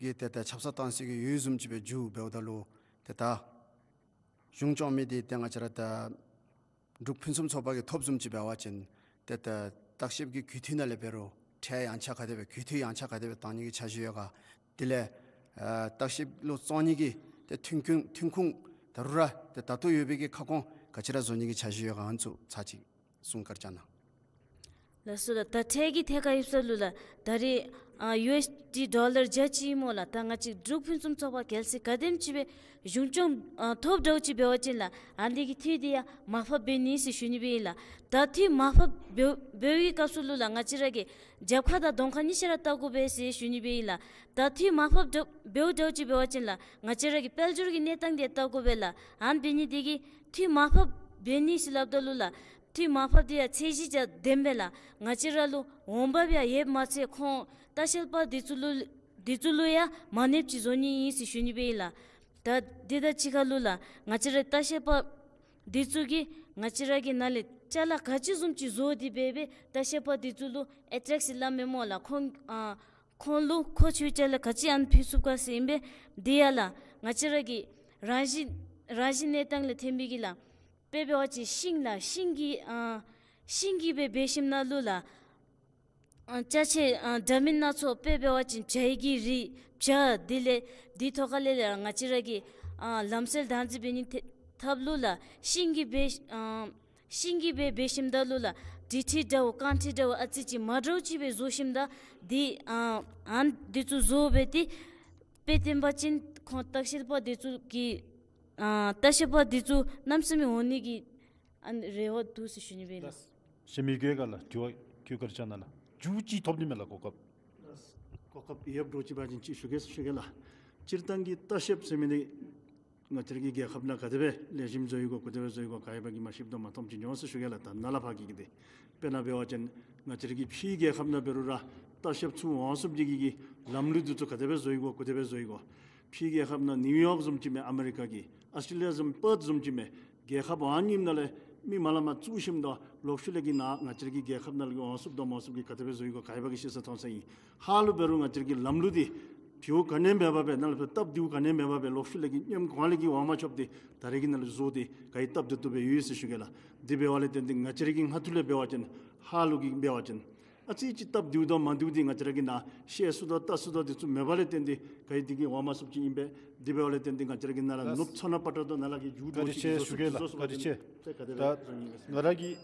གྱི་ཏེ་ད་ཆབ་གསང་བཏང་སྲིད་ཀྱི་ཡོད་བཟུམ་ཅིག་སྦེ་མཇུག་འབདཝ་ད་ལུ་ཏེ་ད་གཞུང་སྐྱོང་མི་འདི་ཏེ་ང་བཅས་ར་ད་འབྲུག་ཕུན་སུམ་ཚོགས་པ་གིས་ཐོབ་བཟུམ་ཅིག་འབད་བ་ཅིན་ཏེ་ད་བརྟག་ཞིབ་ཀྱི་གུས་འདུད་ནང་ལས་འབད་རུང་ཁྲལ་ཡངས་ཆག་ག་དེ་སྦེ་གུས་འདུད་ཡངས་ཆག་ག་དེ་སྦེ་བཏང་ནི་གི་འཆར་གཞི་ཡོད་ག། དེ་ལས་ཨ་བརྟག་ཞིབ་ལུ་བཙོང་ནི་གི་ཏེ་ཐོན་ཁུངས་ཐོན་ཁུངས་ད་རུང་ར་ཏེ་ད་ལྟོ་ཡོད་པའི་གི་ཁ་སྐོང་ག་ཅི་ར་བཟོ་ནི་གི་འཆར་གཞི་ཡོད་ག། ཨ་ནི་ཚུ་ཚར་གཅིག་གསུང་བཀའ་དྲིན་བསྐྱང་གནང་། ལགས་སོ་ལགས། ད་ཁྲལ་གྱི་ཐད་ཁར་ཡོདཔ་ས་ལུ་ལགས་ད་རེས་ཨ་ཡུ་ཨེསི་ཌི་ཌོ་ལར་བརྒྱ་གཅིག་སྨོ་ལགས། ད་ང་བཅས་འབྲུག་ཕུན་སུམ་ཚོགས་པ་གལ་སྲིད་ག་དེམ་ཅིག་སྦེ་གཞུང་སྐྱོང་ཨ་ཐོབ་འདྲཝ་ཅིག་འབད་བ་ཅིན་ལགས་ཨ་འདི་གི་འཐུས་འདི་ཡང་མར་ཕབ་འབད་ནི་ཟེར་ཞུ་ནི་སྦེ་ཨིན་ལགས། ད་འཐུས་མར་ཕབ་འབད་འབད་བའི་སྐབས་སུ་ལུ་ལགས་ང་བཅས་ར་གིས་རྒྱབ་ཁ་དང་གདོང་ཁ་གཉིས་ཆ་ར་བལྟ་དགོ་པས་ཟེར་ཞུ་ནི་སྦེ་ཨིན་ལགས། ད་འཐུས་མར་ཕབ་འདྲ་འབདཝ་འདྲཝ་ཅིག་འབད་བ་ཅིན་ལགས་ང་བཅས་ར་གི་དཔལ་འབྱོར་གྱི་གནས་སྟངས་འདི་བལྟ་དགོ་པས་ལགས། ཨ་ནི་འབད་ནི་འདི་གིས་འཐུས་མར་ཕབ་འབད་ནི་ཟེར་སླབ་ད་ལུ་ལགས་འཐུས་མར་ཕབ་འདི་ཡང་ཚད་གཞི་ཅིག་ལྡན་པས་ལགས། ང་བཅས་ར་ལུ་འོང་འབབ་ཡང་ཡོདཔ་མ་ཚད་ཁོང་ལྟ་བཤལ་པ་འདི་ཚུ་ལུ་འདི་ཚུ་ལུ་ཡང་མ་ནུབ་ཅིག་བཟོ་ནི་ཨིན་ཟེར་ཞུ་ནི་སྦེ་ཨིན་ལགས། ད་འདི་དང་གཅིག་ཁར་ལུ་ལགས་ང་བཅས་ར་ལྟ་བཤལ་པ་འདི་ཚུ་གིས་ང་བཅས་ར་གི་ནང་ལས་ཅ་ལ་ག་ཅི་བཟུམ་ཅིག་བཟོ་སྟེ་སྦེ་སྦེ་ལྟ་བཤལ་པ་འདི་ཚུ་ལུ་ཨེ་ཊེཀ་ཟེར་སླབ་མས་སྨོ་ལགས། ཁོང་ཨ་ཁོང་ལུ་མཁོ་ཆེ་བའི་ཅ་ལ་ག་ཅི་ཨ་ནི་ཕུལ་ཚུགས་ག་ཟེར་ཨིན་པས། འདི་ཡང་ལགས་ང་བཅས་ར་གི་རང་བཞིན་རང་བཞིན་གནས་སྟངས་ལས་ཐོན་པའི་གི་ལགས། དཔེ་འབད་བ་ཅིན་ཤིང་ལགས་ཤིང་གི་ཨ་ཤིང་གིས་སྦེ་འབད་ཞིནམ་ན་ལུ་ལགས་ཨ་ཅ་ཆས་ཨ་འདྲ་མིན་སྣ་ཚོགས་དཔེ་འབད་བ་ཅིན་བྱའི་གི་རིགས་བྱ་དེ་ལས་དེ་ཐོག་ཁ་ལས་ལས་ང་བཅས་ར་གི་ཨ་ལམ་སྲོལ་བདག་འཛིན་འབད་ནི་ཐེ་ཐབས་ལུ་ལགས་ཤིང་གིས་སྦེ་ཨ་ཤིང་གིས་སྦེ་འབད་ཞིནམ་ད་ལུ་ལགས་འབྲི་ཁྲི་འདྲཝ་རྐང་ཁྲི་འདྲཝ་ཨ་ཙི་ཅིག་མ་འདྲཝ་ཅིག་སྦེ་བཟོ་ཞིནམ་ད་དེ་ཨ་ཨ་ནི་འདི་ཚུ་བཟོ་སྦེ་ཏེ་དཔེ་སྟོན་པ་ཅིན་ཁོང་ལྟ་བཤལ་པ་འདི་ཚུ་གི་ཨ་ལྟ་བཤལ་པ་འདི་ཚུ་གནམ་མེད་ས་མེད་འོང་ནི་གི་ཨ་ནི་རེ་བ་འདུག་ཟེར་ཞུ་ནི་སྦེ་ལགས། ཞེ་མི་དགོས་ག་ལགས། དྲི་བ་ཁྱོད་བཀའ་དྲིན་བསྐྱང་གནང་ལགས། མཇུག་ཅིག་ཐོབ་ནི་མས་ལགས་གོ་སྐབས། གོ་སྐབས་ཡོདཔ་འདྲཝ་ཅིག་འབད་བ་ཅིན་ཅིག་ཞུ་གེ་ཞུ་གེ་ལགས། སྤྱིར་བཏང་གི་ལྟ་བཤལཔ་ཟེར་མི་འདི་ང་བཅས་ར་གི་རྒྱལ་ཁབ་ནང་ག་དེ་སྦེ་ལེགས་ཤོམ་བཟོ་ཡི་གོ་ག་དེ་སྦེ་བཟོ་ཡི་གོ་ག་ཡོད་པ་གིས་མ་ཤེསཔ་དང་མ་མཐོངམ་ཅིག་འགྱོ་ཟེར་ཞུ་གེ་ལགས། ད་ནཱ་ལས་ཕར་གྱི་གི་འདི་དཔེར་ན་འབད་བ་ཅིན་ང་བཅས་ར་གི་ཕྱིའི་རྒྱལ་ཁབ་ནང་འབད་རུང་ར་ལྟ་བཤལཔ་ཚུ་འོང་ཚུགསཔ་ཅིག་གི་གི་ལམ་ལུགས་འདི་ཚུ་ག་དེ་སྦེ་བཟོ་ཡི་གོ་ག་དེ་སྦེ་བཟོ་ཡི་གོ། ཕྱིའི་རྒྱལ་ཁབ་ནང་ནིའུ་ཡོག་བཟུམ་ཅིག་མས། ཨ་མི་རི་ཀ་གི་ཨོསི་ཊེ་ལི་ཡ་བཟུམ་པརཐ་བཟུམ་ཅིག་མས། རྒྱལ་ཁབ་ཨ་ནི་ནང་ལས་མི་མ་ལ་མ་བཙུགས་ཞིནམ་ད་ལོག་ཤུལ་ལས་ཀྱི་ནཱ་ང་བཅས་ར་གི་རྒྱལ་ཁབ་ནང་ལས་ཀྱི་འོང་ཚུགསཔ་དང་མ་འོང་ཚུགསཔ་གི་ག་དེ་སྦེ་བཟོ་ཡི་གོ་ག་ཡོད་པ་གིས་ཤེས་ས་མཐོང་ས་ཨིན། ཧཱ་ལུ་འབད་རུང་ང་བཅས་ར་གི་ལམ་ལུགས་འདི་དེ་བ་ག་ནི་ཡང་མེད་པར་སྦེ་ནཱ་ལས་ཕར་སྟབས་བདེཝ་ག་ནི་ཡང་མེད་པར་སྦེ་ལོག་ཤུལ་ལས་ཀྱི་ཉིནམ་གོང་ལས་ཀྱི་འོང་མ་ཆོགཔ་འདི་ད་རེས་ཀྱི་ནང་ལས་བཟོ་སྟེ་ག་ཡི་སྟབས་བདེ་ཏོག་ཏོ་སྦེ་ཡོད་ཟེར་ཞུ་གེ་ལགས། དེ་འབདཝ་ལས་བརྟེན་ཏེ་ང་བཅས་ར་གི་ངོས་ཐོག་ལས་འབད་བ་ཅིན་ཧཱ་ལུ་གིས་འབད་བ་ཅིན་ ཨ་ཙི་ཅིག་སྟབས་བདེཝ་དང་མ་བདེཝ་འདི་ང་བཅས་ར་གིས་ནཱ་ཤེས་ཚུགས་དོ་བལྟ་ཚུགས་དོ་འདི་ཚུ་མེད་པ་ལས་བརྟེན་ཏེ་ག་ཡི་འདི་གིས་འོང་མ་ཚུགསཔ་ཅིག་ཨིན་པས། དེ་འབདཝ་ལས་བརྟེན་ཏེ་ང་བཅས་ར་གིས་ནཱ་ལུ་ལགས། ནུབ་མཚོ་སྣ་པ་ཏྲ་དང་ནཱ་ལས་ཀྱི་མཇུག་བསྡུ་ཅིག་བཟོ་ཚུགས་པ་ཅིན་ཏེ་ག་དེ་སྦེ་བཟོ་ནི་ཨིན་མས་ཟེར། ད་ང་ར་གིས་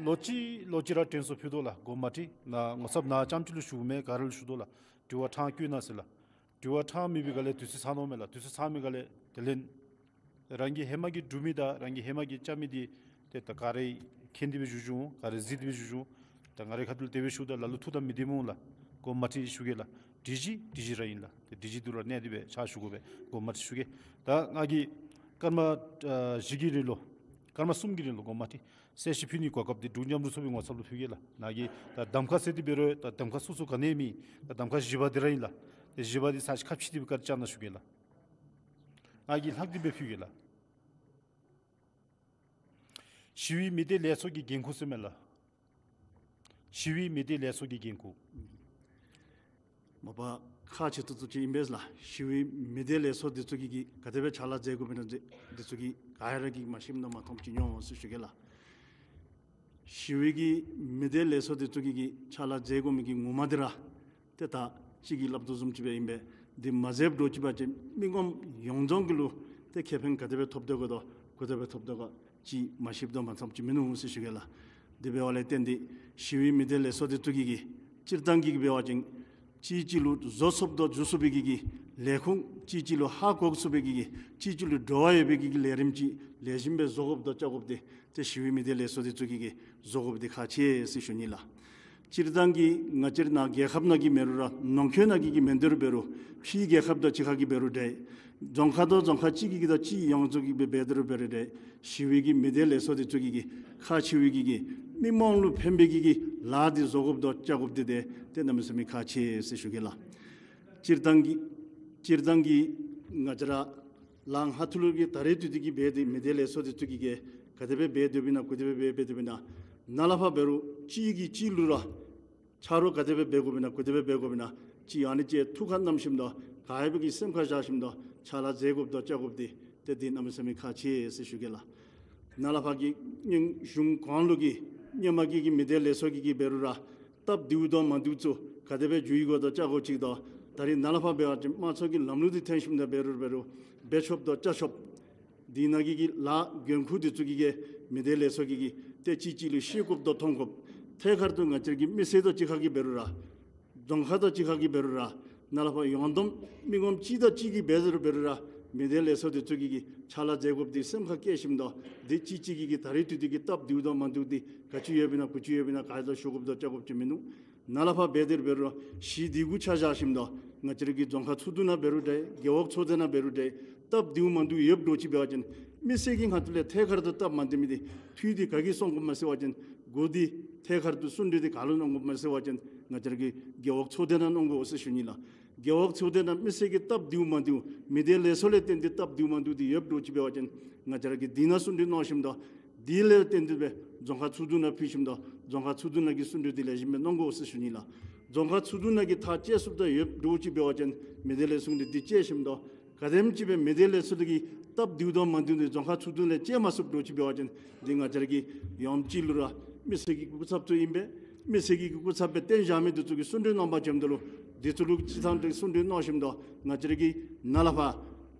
ལོག་ཅི་ལོག་ཅི་ར་དྲན་གསོ་ཕུལ་དོ་ལགས། འགོ་མ་ཁྲིད་ནཱ་ངོ་ཚབ་ནཱ་ལྕམ་ཅིག་ལུ་ཞུཝ་མས། ག་ར་ལུ་ཞུ་དོ་ལགས། དྲི་བ་ཕྲང་བཀོད་གནང་ཟེར་ལགས། དྲི་བ་ཕྲང་མེད་པའི་སྒང་ལས་དུས་ཚོད་ཚང་ནུག་མས་ལགས། དུས་ཚོད་ཚང་མི་སྒང་ལས་དེ་ལས་རང་གི་ཧེ་མ་གི་འབྲུག་མི་དང་རང་གི་ཧེ་མ་གི་ཅ་མི་འདི་ཏེ་ད་ག་ར་མཁྱེན་ཏེ་སྦེ་བཞུགས་བཞུགས་འོང་། ག་ར་གཟིགས་ཏེ་སྦེ་བཞུགས་བཞུགས་འོང་། ད་ང་རའི་ཁ་ཐུག་ལས་དེ་སྦེ་ཞུཝ་ད་ལ་ལུ་ཐུགས་དང་མི་ལྡནམ་འོང་ལགས། འགོ་མ་ཁྲིད་ཞུ་གེ་ལགས། སྒྲིག་གཞི་སྒྲིག་གཞི་ར་ཨིན་ལགས། ཏེ་སྒྲིག་གཞི་འདི་ར་གནས་ཏེ་སྦེ་ཕྱག་ཞུ་དགོ་པས། འགོ་མ་ཁྲིད་ཞུ་གེ། ད་ང་གིས་སྐར་མ་ཨ་བཞི་གི་རིང་ལུ་སྐར་མ་གསུམ་གྱི་རིང་ལུ་འགོ་མ་ཁྲིད་གསལ་བཤད་ཕུལ་ནིའི་གོ་སྐབས་འདི་འབྲུག་མཉམ་རུབ་ཚོགས་པའི་ངོ་ཚབ་ལུ་ཕུལ་གེ་ལགས། ནཱ་གིས་ད་གདམ་ཁ་ཟེར་དེ་འབད་རུང་ད་གདམ་ཁ་སོ་སོ་ག་ནི་མེད། ད་གདམ་ཁ་འདི་ར་ཨིན་ལགས། ཏེ་གཞི་པ་འདི་ཚར་ཅིག་ཁ་ཕྱེ་སྟེ་སྦེ་བཀའ་དྲིན་བསྐྱང་གནང་ཞུ་གེ་ལགས། ང་གིས་ལྷག་སྟེ་སྦེ་ཕུལ་གེ་ལགས། ཞི་བའི་མི་སྡེ་ལས་ཚོགས་ཀྱི་འགན་ཁུར་ཟེར་མས་ལགས། ཞི་བའི་མི་སྡེ་ལས་ཚོགས་ཀྱི་འགན་ཁུར། མ་པ་ཁག་ཆེ་ཏོག་ཏོ་ཅིག་ཨིན་པས་ལགས། ཞི་བའི་མི་སྡེ་ལས་ཚོགས་འདི་ཚུ་གིས་ག་དེ་སྦེ་ཕྱག་ལཱ་མཛད་དགོཔ་ཨིན་ན་འདི་ཚུ་གིས་ག་ཡ་ར་གིས་མ་ཤེསཔ་དང་མ་མཐོངམ་ཅིག་འོང་ཟེར་ཞུ་གེ་ལགས། ཞི་བའི་གི་མི་སྡེ་ལས་ཚོགས་འདི་ཚུ་གིས་ཕྱག་ལཱ་མཛད་དགོ་མི་གི་ངོ་མ་འདི་ར་ཏེ་ད་ཅི་གིས་སླབ་དོ་བཟུམ་ཅིག་སྦེ་ཨིན་པས། འདི་མ་མཛདཔ་འདྲཝ་ཅིག་འབད་བ་ཅིན་མི་ངོམ་ཡོངས་རྫོགས་ཀྱི་ལུ་ཏེ་ཁེ་ཕན་ག་དེ་སྦེ་ཐོབ་སྡོད་དགོ་དོ་ག་དེ་སྦེ་ཐོབ་སྡོད་དགོ་ཅིག་མ་ཤེསཔ་དང་མ་མཐོངམ་ཅིག་མིན་འདུག་ཟེར་ཞུ་གེ་ལགས། དེ་འབདཝ་ལས་བརྟེན་ཏེ་ཞི་བའི་མི་སྡེ་ལས་ཚོགས་འདི་ཚུ་གིས་སྤྱིར་བཏང་གི་འབད་བ་ཅིན་གཅིག་གཅིག་ལུ་བཟོ་ཚུགསཔ་དང་འཇུ་ཚུགས་པའི་གི་གི་ལས་ཁུངས་གཅིག་གཅིག་ལུ་ཧ་གོ་ཚུགས་པའི་གི་གི་གཅིག་གཅིག་ལུ་འབྲེལ་བ་ཡོད་པའི་གི་གི་ལས་རིམ་ཅིག་ལེགས་ཤོམ་སྦེ་བཟོ་དགོཔ་དང་བཅའ་དགོཔ་འདི་ཏེ་ཞི་བའི་མི་སྡེ་ལས་ཚོགས་འདི་ཚུ་གིས་བཟོ་དགོཔ་འདི་ཁག་ཆེ་ཟེར་ཞུ་ནི་ལགས། སྤྱིར་བཏང་གི་ང་བཅས་ར་ནཱ་རྒྱལ་ཁབ་ནང་གི་མེན་རུང་ར་ནང་འཁོད་ནང་གི་གི་མེན་དེ་རུང་འབད་རུང་ཕྱི་རྒྱལ་ཁབ་དང་གཅིག་ཁར་གྱི་འབད་རུང་འདྲ། རྫོང་ཁག་དང་རྫོང་ཁག་གཅིག་གི་གི་དང་གཅིག་ཡོངས་རྫོགས་ཀྱི་སྦེ་འབད་དེ་རུང་འབད་རུང་འདྲ། ཞི་བའི་གི་མི་སྡེ་ལས་ཚོགས་འདི་ཚུ་གིས་གི་ཁག་ཆེ་བའི་གི་གི་མི་མང་ལུ་ཕན་པའི་གི་གི་ལཱ་འདི་བཟོ་དགོཔ་དང་བཅའ་དགོཔ་འདི་ཏེ་ཏེ་གནམ་མེད་ས་མེད་ཁག་ཆེ་ཟེར་ཞུ་གེ་ལགས། སྤྱིར་བཏང་གི་སྤྱིར་བཏང་གི་ང་བཅས་ར་ལགས་ཧ་ཐུ་ལུ་གི་ད་རེས་དུས་འདི་གི་འབད་དེ་མི་སྡེ་ལས་ཚོགས་འདི་ཚུ་གིས་གི་ག་དེ་སྦེ་འབད་དོ་བའི་ན་ག་དེ་སྦེ་འབད་འབད་དོ་བའི་ན་ནཱ་ལས་ཕར་འབད་རུང་གཅིག་གིས་གཅིག་ལུ་ར་ཆ་རོགས་ག་དེ་སྦེ་འབད་དགོ་པས་ན་ག་དེ་སྦེ་འབད་དགོ་པས་ན་ཅིག་ཨ་ནི་ཅིག་ཐུགས་ཁར་བསྣམས་ཞིནམ་ད་ག་ཡོད་པའི་གི་སེམས་ཁར་བཞག་ཞིནམ་ད་ཕྱག་ལཱ་མཛད་དགོཔ་དང་བཅའ་དགོཔ་འདི་ཏེ་འདི་གནམ་མེད་ས་མེད་ཁག་ཆེ་ཟེར་ཞུ་གེ་ལགས། ནཱ་ལས་ཕར་གྱི་སྔོན་གཞུང་གོང་ལུ་གི་སྔོན་མ་གི་གི་མི་སྡེ་ལས་ཚོགས་ཀྱི་གི་འབད་རུང་ར་སྟབས་བདེཝ་དང་མ་བདེཝ་ཚུ་ག་དེ་སྦེ་འགྱུར་ཡི་གོ་དང་བཅའ་དགོ་ཅིག་དང་ད་རེས་ནཱ་ལས་ཕར་འབད་བ་ཅིན་དམངས་གཙོ་གི་ལམ་ལུགས་འདི་འཐེན་ཞིནམ་ད་འབད་རུང་འབད་རུང་འབད་ཆོགཔ་དང་བཅའ་ཆོགཔ་འདི་ནང་གི་གི་ལཱ་འགན་ཁུར་འདི་ཚུ་གིས་གི་མི་སྡེ་ལས་ཚོགས་ཀྱིས་གི་ཏེ་གཅིག་གཅིག་ལུ་ཤེས་དགོཔ་དང་མཐོང་དགོཔ། ཐད་ཀར་དུ་ང་བཅས་ཀྱི་མི་སེར་དང་གཅིག་ཁར་གྱི་འབད་རུང་ར་རྫོང་ཁག་དང་གཅིག་ཁར་གྱི་འབད་རུང་ར་ནཱ་ལས་ཕར་ཡོངས་བསྡོམས་མི་ངོམ་གཅིག་དང་གཅིག་གིས་འབད་རུང་འབད་རུང་ར་མི་སྡེ་ལས་ཚོགས་འདི་ཚུ་གིས་གི་ཕྱག་ལཱ་མཛད་དགོཔ་འདི་སེམས་ཁར་བསྐྱེད་ཞིནམ་ད་འདི་གཅིག་གཅིག་གིས་གི་ད་རེས་དུས་འདི་གི་སྟབས་བདེཝ་དང་མ་བདེཝ་འདི་ག་ཅི་ཡོདཔ་ཨིན་ན་ག་ཅི་ཡོདཔ་ཨིན་ན་ག་ཡ་ད་ཞུ་དགོཔ་དང་བཅའ་དགོཔ་ཅིག་མིན་འདུག། ནཱ་ལས་ཕར་འབད་དེ་རུང་འབད་རུང་ར་གཞི་འདི་གུ་ཆ་བཞག་ཞིནམ་ད་ང་བཅས་ར་གི་རྫོང་ཁག་ཚོགས་འདུ་ནང་འབད་རུང་འདྲ་རྒེད་འོག་ཚོགས་སྡེ་ནང་འབད་རུང་འདྲ་སྟབས་བདེཝ་མ་བདེཝ་ཡོདཔ་འདྲཝ་ཅིག་འབད་བ་ཅིན་མི་སེར་གྱི་ཁ་ཐུག་ལས་ཐད་ཀར་དུ་སྟབས་མ་བདེ་མི་འདི་འཐུས་འདི་ག་གིས་སོང་དགོཔ་མས་ཟེར་བ་ཅིན་འགོ་འདི་ཐད་ཀར་དུ་གསུང་གྲོས་འདི་ག་ལུ་གནང་དགོཔ་མས་ཟེར་བ་ཅིན་ང་བཅས་ར་གི་རྒེད་འོག་ཚོགས་སྡེ་ནང་གནང་དགོ་ཟེར་ཞུ་ནི་ལགས། རྒེད་འོག་ཚོགས་སྡེ་ནང་མི་སེར་གྱི་སྟབས་བདེཝ་མ་བདེཝ་མི་སྡེ་ལས་ཚོགས་ལས་བརྟེན་ཏེ་སྟབས་བདེཝ་མ་བདེཝ་འདི་ཡོདཔ་འདྲཝ་ཅིག་འབད་བ་ཅིན་ང་བཅས་ར་གིས་འདི་ནང་གསུང་གྲོས་གནང་ཞིནམ་ད་འདི་ལས་བརྟེན་ཏེ་སྦེ་རྫོང་ཁག་ཚོགས་འདུ་ནང་ཕུལ་ཞིནམ་ད་རྫོང་ཁག་ཚོགས་འདུ་ནང་གི་གསུང་གྲོས་འདི་ལེགས་ཤོམ་སྦེ་གནང་དགོ་ཟེར་ཞུ་ནི་ལགས། རྫོང་ཁག་ཚོགས་འདུ་ནང་གི་ཐག་བཅད་ཚུགསཔ་ད་ཡོདཔ་འདྲཝ་ཅིག་འབད་བ་ཅིན་མི་སྡེ་ལས་ཚོགས་འདི་འདི་བཅད་ཞིནམ་ད་ག་དེམ་ཅིག་སྦེ་མི་སྡེ་ལས་ཚོགས་འདི་གི་སྟབས་བདེཝ་དང་མ་བདེཝ་འདི་རྫོང་ཁག་ཚོགས་འདུ་ལས་བཅད་མ་ཚུགསཔ་འདྲཝ་ཅིག་འབད་བ་ཅིན་འདི་ང་བཅས་ར་གི་ཡོངས་གཅིག་ལུ་ར་མི་སེར་གྱི་སྐུ་ཚབ་ཚུ་ཨིན་པས། མི་སེར་གྱི་སྐུ་ཚབ་སྦེ་བསྟེན་བཞག་མི་འདི་ཚུ་གིས་གསུང་གྲོས་གནང་པ་ཅིན་འདི་ལུ་འདི་ཚུ་ལུ་སྤྱིར་བཏང་འདི་གསུང་གྲོས་གནང་ཞིནམ་ད་ང་བཅས་ར་གི་ནཱ་ལས་ཕར་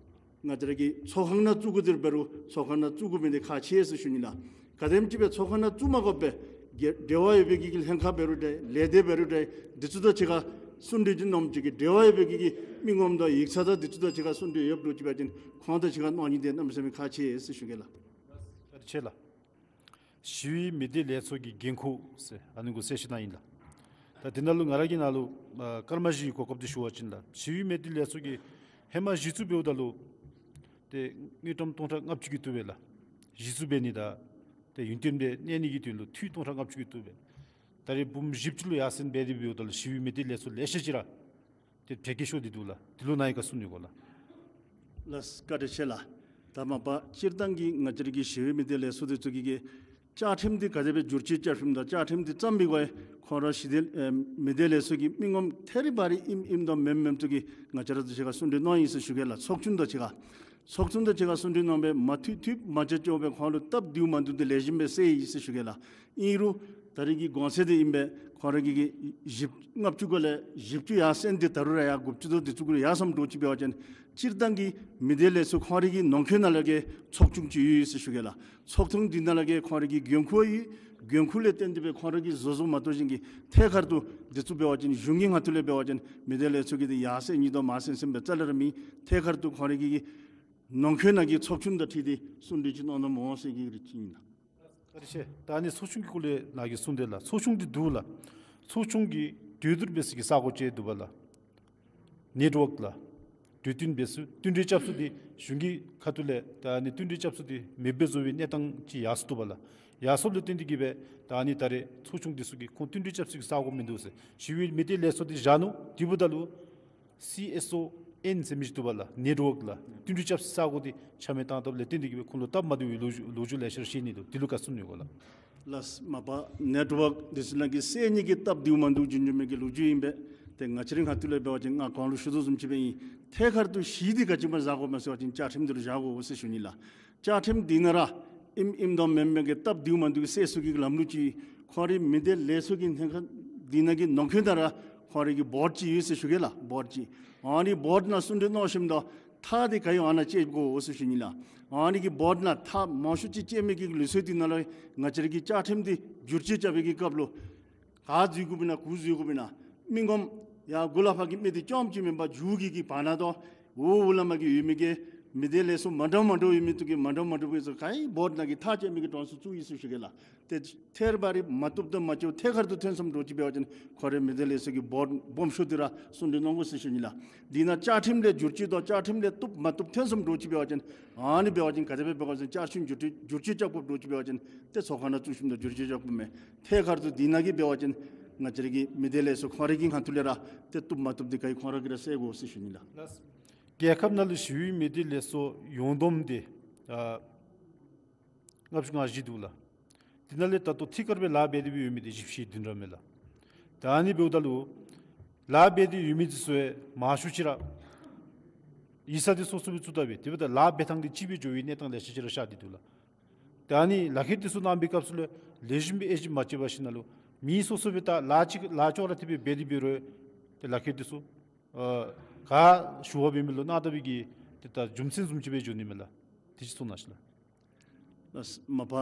ང་བཅས་ར་གི་ཚོགས་ཁང་ནང་བཙུགས་དགོ་དེ་འབད་རུང་ཚོགས་ཁང་ནང་བཙུགས་དགོ་མི་འདི་ཁག་ཆེ་ཟེར་ཞུ་ནི་ལགས། ག་དེམ་ཅིག་སྦེ་ཚོགས་ཁང་ནང་བཙུགས་མ་དགོ་པར་འབྲེལ་བ་ཡོད་པའི་གི་ལྷན་ཁག་འབད་རུང་འདྲ་ལས་སྡེ་འབད་རུང་འདྲ་འདི་ཚུ་དང་གཅིག་ཁར་གསུང་གྲོས་འདི་གནངམ་ཅིག་གི་འབྲེལ་བ་ཡོད་པའི་གི་མི་ངོམ་དང་ཡིག་ཚང་དང་འདི་ཚུ་དང་གཅིག་ཁར་གསུང་གྲོས་ཡོདཔ་འདྲཝ་ཅིག་འབད་བ་ཅིན་ཁོང་དང་གཅིག་ཁར་གནང་ནི་འདི་གནམ་མེད་ས་མེད་ཁག་ཆེ་ཟེར་ཞུ་གེ་ལགས། བཀའ་དྲིན་ཆེ་ལགས། ཞི་བའི་མི་སྡེ་ལས་ཚོགས་ཀྱི་འགན་ཁུར་ཟེར་ཨ་ནི་གུ་གསལ་བཤད་གནང་ཡི་ལགས། ད་འདི་ནང་ལུ་ང་ར་གིས་ནཱ་ལུ་ཨ་སྐར་མ་བཞི་གི་གོ་སྐབས་འདི་ཞུ་བ་ཅིན་ལགས། ཞི་བའི་མི་སྡེ་ལས་ཚོགས་ཀྱིས་ཧེ་མ་གཞི་བཙུགས་འབདཝ་ད་ལུ་ཏེ་དངུལ་ཀྲམ་སྟོང་ཕྲག་ལྔ་བཅུ་གིས་བཏུབ་པས་ལགས། གཞི་བཙུགས་འབད་ནི་དང་ཏེ་ཡུན་བརྟན་སྦེ་གནས་ནི་གི་དོན་ལུ་འཐུས་སྟོང་ཕྲག་ལྔ་བཅུ་གིས་བཏུབ་པས། ད་རེས་འབུམ་བཞི་བཅུ་ལུ་ཡར་སེང་འབད་དེ་འབདཝ་ད་ལུ་ཞི་བའི་མི་སྡེ་ལས་ཚོགས་ལེ་ཤ་ཅིག་ར་ཏེ་བྲལ་གེ་ཤོར་ཏེ་འདུག་ལགས། འདི་ལུ་ནཱ་གིས་ག་གསུང་ནི་གོ་ལགས། ལགས་བཀའ་དྲིན་ཆེ་ལགས། ད་མ་པ་སྤྱིར་བཏང་གི་ང་བཅས་ར་གི་ཞི་བའི་མི་སྡེ་ལས་ཚོགས་འདི་ཚུ་གིས་གི་བཅའ་ཁྲིམས་འདི་ག་དེ་སྦེ་བསྒྱུར་བཅོས་རྐྱབ་ཞིནམ་ད་བཅའ་ཁྲིམས་འདི་བརྩམས་པའི་སྒང་ཁོང་ར་ཞི་བདེ་ཨེ་མི་སྡེ་ལས་ཚོགས་ཀྱི་མི་ངོམ་ཐད་རི་བ་རི་ཨིནམ་ཨིནམ་དང་མེནམ་མེནམ་ཚུ་གིས་ང་བཅས་ར་ཚུ་གཅིག་ཁར་གསུང་གྲོས་གནང་ཡི་ཟེར་ཞུ་གེ་ལགས། ཚོགས་ཆུང་དང་གཅིག་ཁར་ཚོགས་ཆུང་དང་གཅིག་ཁར་གསུང་གྲོས་གནང་སྦེ་མ་འཐུས་འཐུསཔ་མ་འཇོན་འཇོན་སྦེ་ཁོང་ལུ་སྟབས་བདེཝ་མ་བདེཝ་འདི་ལེགས་ཤོམ་སྦེ་སེལ་ཡི་ཟེར་ཞུ་གེ་ལགས། ཨིན་རུང་ ད་རེས་ཀྱི་གོང་ཚད་འདི་ཨིན་པས། ཁོང་ར་གི་གི་བཞི་བཅུ་ལྔ་བཅུ་གུ་ལས་བཞི་བཅུ་ཡར་སེང་སྟེ་ད་རུང་ར་ཡར་དགུ་བཅུ་དོ་དེ་ཚུ་གུ་ལས་ཡར་སོངམ་འདྲཝ་ཅིག་འབད་བ་ཅིན་སྤྱིར་བཏང་གི་མི་སྡེ་ལས་ཚོགས་ཁོང་ར་གི་ནང་འཁོད་ནང་ལས་ཀྱི་ཚོགས་ཆུང་ཅིག་ཡོད་ཟེར་ཞུ་གེ་ལགས། ཚོགས་ཆུང་འདི་ནང་ལས་ཀྱི་ཁོང་ར་གི་འགན་ཁུར་ཡོད། འགན་ཁུར་ལས་བརྟེན་ཏེ་སྦེ་ཁོང་ར་གིས་བཟོ་བཟོཝ་མ་གཏོགས་གཞན་གྱི་ཐད་ཀར་དུ་འདི་ཚུ་འབད་བ་ཅིན་གཞུང་གི་ངོས་ཐོག་ལས་འབད་བ་ཅིན་མི་སྡེ་ལས་ཚོགས་ཀྱི་འདི་ཡར་སེང་ཉིས་དོ་མར་སེང་སེང་སྦེ་རྩ་ལས་ར་མེད། ཐད་ཀར་དུ་ཁོང་ར་གི་གི་ནང་འཁོད་ནང་གི་ཚོགས་ཆུང་དང་འཁྲིལ་ཏེ་གསུང་གྲོས་ཅིག་གནང་གནངམ་འོང་ཟེར་གྱི་རེ་ཅིག་ཨིན་ལགས། བཀའ་དྲིན་ཆེ། ད་ཨ་ནི་ཚོགས་ཆུང་གི་སྐོར་ལས་ནཱ་གིས་གསུངས་དེ་ལགས། ཚོགས་ཆུང་འདི་འདུག་ལགས། ཚོགས་ཆུང་གི་གྲོས་བསྡུར་འབད་ས་གི་ས་སྒོ་ཅིག་འདུག་པ་ལགས། ནེཊ་ཝརཀ་ལགས། གྲོས་བསྟུན་འབད་ས་མཐུན་གྲོས་རྐྱབ་ས་འདི་གཞུང་གི་ཁ་ཐུག་ལས་ད་ཨ་ནི་མཐུན་གྲོས་རྐྱབ་ས་འདི་མེདཔ་བཟོ་བའི་གནས་སྟངས་ཅིག་ཡར་སོང་འདུག་པ་ལགས། ཡར་སོངམ་ལས་བརྟེན་ཏེ་གིས་སྦེ་ད་ཨ་ནི་ད་རེས་ཚོགས་ཆུང་འདི་ཚུ་གིས་ཁོང་མཐུན་གྲོས་རྐྱབ་ས་གི་ས་སྒོ་མིན་འདུག་ཟེར་ཞུ་བའི་མི་སྡེ་ལས་ཚོགས་འདི་བཞག་ནུག། དེ་འབདཝ་ད་ལུ་སི་ཨེསི་ཨོ་ཨེན་ཟེར་མི་ཅིག་འདུག་པ་ལགས། ནེཊ་ཝརཀ་ལགས། མཐུན་གྲོས་རྐྱབ་ས་གི་ས་སྒོ་འདི་ཆ་མེད་བཏང་བཏངམ་ལས་བརྟེན་ཏེ་གིས་སྦེ་ཁོང་ལུ་སྟབས་མ་བདེ་བའི་ལོ་རྒྱུས་ལོ་རྒྱུས་ལེ་ཤ་ར་བཤད་ནི་འདུག། དེ་ལུ་ག་གསུང་ནི་གོ་ལགས། ལགས་མ་པ་ནེཊ་ཝརཀ་འདི་ཚུ་ནང་གི་སེལ་ནི་གི་སྟབས་བདེཝ་མིན་འདུག་བྱུང་བྱུངམ་གི་ལོ་རྒྱུས་ཨིན་པས། ཏེ་ང་བཅས་རའི་ཁ་ཐུག་ལས་འབད་བ་ཅིན་ང་གོང་ལུ་ཞུ་དོ་བཟུམ་ཅིག་སྦེ་ཨིན། ཐད་ཀར་དུ་གཞི་འདི་ག་ཅི་སྦེ་བཞག་དགོཔ་སྨོ་ཟེར་བ་ཅིན་བཅའ་ཁྲིམས་འདི་ར་བཞག་དགོ་ཟེར་ཞུ་ནི་ལགས། བཅའ་ཁྲིམས་འདི་ནང་ར་ཨིནམ་ཨིནམ་དང་མེནམ་མེནམ་གི་སྟབས་བདེཝ་མིན་འདུག་གི་སེལ་ས་གི་ལམ་ལུགས་ཅིག་ཁོང་རའི་མི་སྡེ་ལས་ཚོགས་ཀྱི་ནང་འཁོད་འདི་ནང་གི་ནང་འཁོད་ནང་ར་ཁོང་རའི་གི་བོརཌ་ཅིག་ཡོད་ཟེར་ཞུ་གེ་ལགས། བོརཌ་ཅིག། ཨ་ནི་བོརཌ་ནང་གསུང་གྲོས་གནང་ཞིནམ་ད་ཐག་འདི་ག་ཡོད་ཨ་ནཱ་བཅད་དགོ་ཟེར་ཞུ་ནི་ལགས། ཨ་ནི་གི་བོརཌ་ནང་ཐག་མང་ཤོས་ཅིག་བཅད་མི་གི་ལུགས་སྲོལ་འདི་ནང་ལུ་ང་བཅས་རའི་གི་བཅའ་ཁྲིམས་འདི་བསྒྱུར་བཅོས་རྐྱབ་པའི་གི་སྐབས་ལུ་ག་འཛུལ་དགོཔ་ཨིན་ན་གུ་འཛུལ་དགོཔ་ཨིན་ན་མི་ངོམ་ཡར་མགུ་ལས་ཕར་གྱི་མི་འདི་རྐྱངམ་ཅིག་མེན་པར་མཇུག་གི་གི་བར་ན་དང་འོག་ལས་མར་གྱི་ཡོད་མི་གི་མི་སྡེ་ལས་ཚོགས་མ་འདྲཝ་མ་འདྲཝ་ཡོད་མི་འདི་གིས་མ་འདྲཝ་མ་འདྲཝ་སྦེ་ཚུ་ག་ཡི་བོརཌ་ནང་གི་ཐག་བཅད་མི་གི་གྲངས་སུ་བཙུགས་ཡི་ཟེར་ཞུ་གེ་ལགས། ཏེ་ཐད་རི་བ་རི་མ་བཏུབ་དང་མ་བཅོལཝ་ཐད་ཀར་དུ་ཐོན་སོངམ་འདྲཝ་ཅིག་འབད་བ་ཅིན་ཁོང་རའི་མི་སྡེ་ལས་ཚོགས་ཀྱི་བོརཌ་སྦོམ་ཤོས་འདི་ར་གསུང་གྲོས་གནང་དགོ་ཟེར་ཞུ་ནི་ལགས། འདི་ནང་བཅའ་ཁྲིམས་ལས་བསྒྱུར་བཅོས་དང་བཅའ་ཁྲིམས་ལས་བཏུབ་མ་བཏུབ་ཐོན་སོངམ་འདྲཝ་ཅིག་འབད་བ་ཅིན་ཨ་ནི་འབད་བ་ཅིན་ག་དེ་སྦེ་འབད་དགོ་ཟེར་བཅའ་ཁྲིམས་བསྒྱུར་བཅོས་བསྒྱུར་བཅོས་རྐྱབ་དགོཔ་འདྲཝ་ཅིག་འབད་བ་ཅིན་ཏེ་ཚོགས་ཁང་ནང་བཙུགས་ཞིནམ་ད་བསྒྱུར་བཅོས་རྐྱབ་དགོཔ་མས། ཐད་ཀར་དུ་འདི་ནང་གི་འབད་བ་ཅིན་ང་བཅས་རའི་གི་མི་སྡེ་ལས་ཚོགས་ཁོང་རའི་གི་ཁ་ཐུག་ལས་ར་ཏེ་བཏུབ་མ་བཏུབ་འདི་ག་ཡི་ཁོང་ར་གིས་ར་སེལ་དགོ་ཟེར་ཞུ་ནི་ལགས། ལགས། རྒྱལ་ཁབ་ནང་ལུ་ཞི་བའི་མི་སྡེ་ལས་ཚོགས་ཡོངས་བསྡོམས་འདི་ཨ་ལྔ་བཅུ་ང་བཞི་འདུག་ལགས། འདི་ནང་ལས་ད་ལྟོ་ཐད་ཀར་སྦེ་ལཱ་འབད་དེ་སྦེ་ཡོད་མི་འདི་བཞི་བཅུ་ཞེ་བདུན་ར་མས་ལགས། ད་ཨ་ནི་འབདཝ་ད་ལུ་ལཱ་འབད་དེ་ཡོད་མི་འདི་ཚུ་ཡང་མང་ཤོས་ཅིག་ར་ཡིག་ཚང་འདི་སོ་སོ་སྦེ་བཙུགས་ད་སྦེ་དེ་འབདཝ་ད་ལཱ་འབད་ཐངས་འདི་གཅིག་སྦེ་འགྱོ་བའི་གནས་སྟངས་ལེ་ཤ་ཅིག་ར་ཤར་ཏེ་འདུག་ལགས། ད་ཨ་ནི་ལག་ཁྱེར་འདི་ཚུ་གནང་བའི་སྐབས་སུ་ལུ་ལེགས་ཤོམ་སྦེ་དབྱེ་ཞིབ་མ་རྐྱབ་པར་ཞིནམ་ལས་མི་སོ་སོ་སྦེ་ད་ལཱ་ཅིག་ལཱ་ཅོག་ར་འཐདཔ་སྦེ་འབད་དེ་འབད་རུང་ཏེ་ལག་ཁྱེར་འདི་ཚུ་ཨ་ག་ཞུ་བ་འབད་མི་ལུ་གནང་ད་པའི་གི་ཏེ་ད་རྒྱུ་མཚན་བཟུམ་ཅིག་སྦེ་འགྱོ་ནི་མས་ལགས། དེ་ཅིག་གསུང་གནང་ཤིག་ལགས། ལགས་མ་པ་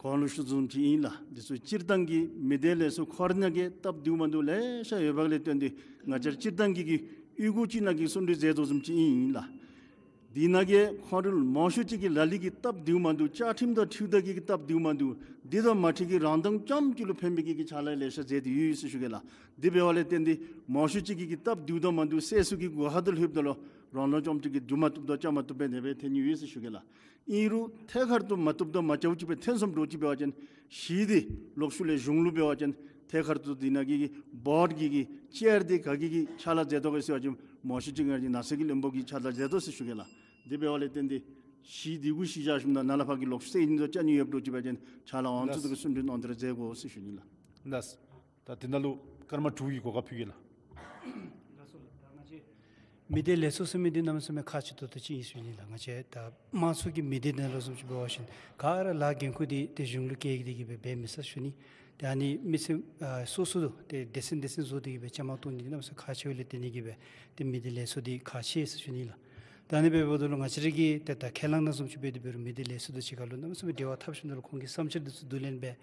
གོང་ལུ་ཞུ་དོ་བཟུམ་ཅིག་ཨིན་ལགས། འདི་ཚུ་སྤྱིར་བཏང་གི་མི་སྡེ་ལས་ཚོགས་ཁོ་ར་ནང་གི་སྟབས་བདེཝ་མིན་འདུག་ལེ་ཤ་ཡོདཔ་ལས་བརྟེན་ཏེ་ང་བཅས་ར་སྤྱིར་བཏང་གི་གི་གཡུས་སྒོ་ཅིག་ནང་གི་གསུང་གྲོས་མཛད་དོ་བཟུམ་ཅིག་ཨིན་ལགས། འདི་ནང་གི་ཁོང་ར་མང་ཤོས་ཅིག་གི་ལ་ལུ་གི་སྟབས་བདེཝ་མིན་འདུག། བཅའ་ཁྲིམས་དང་འཁྲིལཝ་ད་གི་གི་སྟབས་བདེཝ་མིན་འདུག། འདི་དང་མ་འཁྲིལ་གྱི་རང་མདངས་རྐྱངམ་ཅིག་ལུ་ཕན་པའི་གི་གི་ཕྱག་ལཱ་ལེ་ཤ་མཛད་དེ་ཡོད་ཟེར་ཞུ་གེ་ལགས། འདི་འབདཝ་ལས་བརྟེན་ཏེ་མང་ཤོས་ཅིག་གི་གི་སྟབས་བདེཝ་དང་མིན་འདུག་སེལ་ས་གི་སྒོ་ཁ་ཐུག་ལྷོདཔ་ད་ལུ་རང་མདངས་རྐྱངམ་ཅིག་གིས་འགྱོ་མ་བཏུབ་དང་བཅའ་མ་བཏུབ་སྦེ་ནེ་སྦེ་ཐོན་ནི་ཡོད་ཟེར་ཞུ་གེ་ལགས། ཨིན་རུང་ཐད་ཀར་དུ་མ་བཏུབ་དང་མ་བཅོལཝ་ཅིག་སྦེ་ཐོན་སོངམ་འདྲཝ་ཅིག་འབད་བ་ཅིན་གཞི་འདི་ལོག་ཤུལ་ལས་གཞུང་ལུ་འབད་བ་ཅིན་ཐད་ཀར་དུ་འདི་ནང་གི་གི་བོརཌ་ཀྱི་གི་ཅེར་འདི་ག་གིས་གི་ཕྱག་ལཱ་མཛད་དོ་ག་ཟེར་བ་ཅིན་མང་ཤོས་ཅིག་ང་བཅས་ནགས་ཚལ་གྱི་བློན་པོ་གིས་ཕྱག་ལཱ་མཛད་དོ་ཟེར་ཞུ་གེ་ལགས། འདི་འབདཝ་ལས་བརྟེན་ཏེ་གཞི་འདི་གུ་གཞི་བཞག་ཞིནམ་ད་ནཱ་ལས་ཕར་གྱི་ལོག་ཤུལ་སེལ་ནི་དང་བཅའ་ནི་ཡོདཔ་འདྲཝ་ཅིག་འབད་བ་ཅིན་ཕྱག་ལཱ་ཨ་ནི་ཚུ་དང་གསུང་གྲོས་གནང་སྟེ་ར་མཛད་དགོ་ཟེར་ཞུ་ནི་ལགས། ལགས། ད་འདི་ནང་ལུ་སྐར་མ་དྲུག་གི་གོ་སྐབས་ཕུལ་གེ་ལགས། ལགས་སོ་ལགས། ད་ང་བཅས་མི་སྡེ་ལས་ཚོགས་ཟེར་མི་འདི་གནམ་མེད་ས་མེད་ཁག་ཆེ་ཏོག་ཏོ་ཅིག་ཨིན་ཟེར་ཞུ་ནི་ལགས། ང་བཅས་ད་དམངས་གཙོ་གི་མི་སྡེ་ནང་ལུ་བཟུམ་ཅིག་འབད་བ་ཅིན་ག་ར་ལཱ་འགན་ཁུར་འདི་ཏེ་གཞུང་ལུ་བཀལ་ཏེ་གི་སྦེ་འབད་མི་ཚུགས་ཟེར་ཞུ་ནི། ཏེ་ཨ་ནི་མི་སེར་ཨ་སོ་སོ་ལུ་ཏེ་སྡེ་ཚན་སྡེ་ཚན་བཟོ་སྟེ་གི་སྦེ་བཅའ་མར་གཏོགས་ནི་འདི་གནམ་མེད་ས་མེད་ཁག་ཆེཝ་ལས་བརྟེན་ཏེ་གི་སྦེ་ཏེ་མི་སྡེ་ལས་ཚོགས་འདི་ཁག་ཆེ་ཟེར་ཞུ་ནི་ལགས། ད་ཨ་ནི་འབདཝ་ད་ལུ་ང་བཅས་ར་གི་ཏེ་ད་ཁས་བླངས་ནང་བཟུམ་ཅིག་འབད་དེ་འབད་རུང་མི་སྡེ་ལས་ཚོགས་དང་གཅིག་ཁར་ལུ་གནམ་མེད་ས་མེད་འབྲེལ་བ་འཐབ་ཞིནམ་ད་ལུ་ཁོང་གི་བསམ་འཆར་འདི་ཚུ་བསྡུ་ལེན་འབད།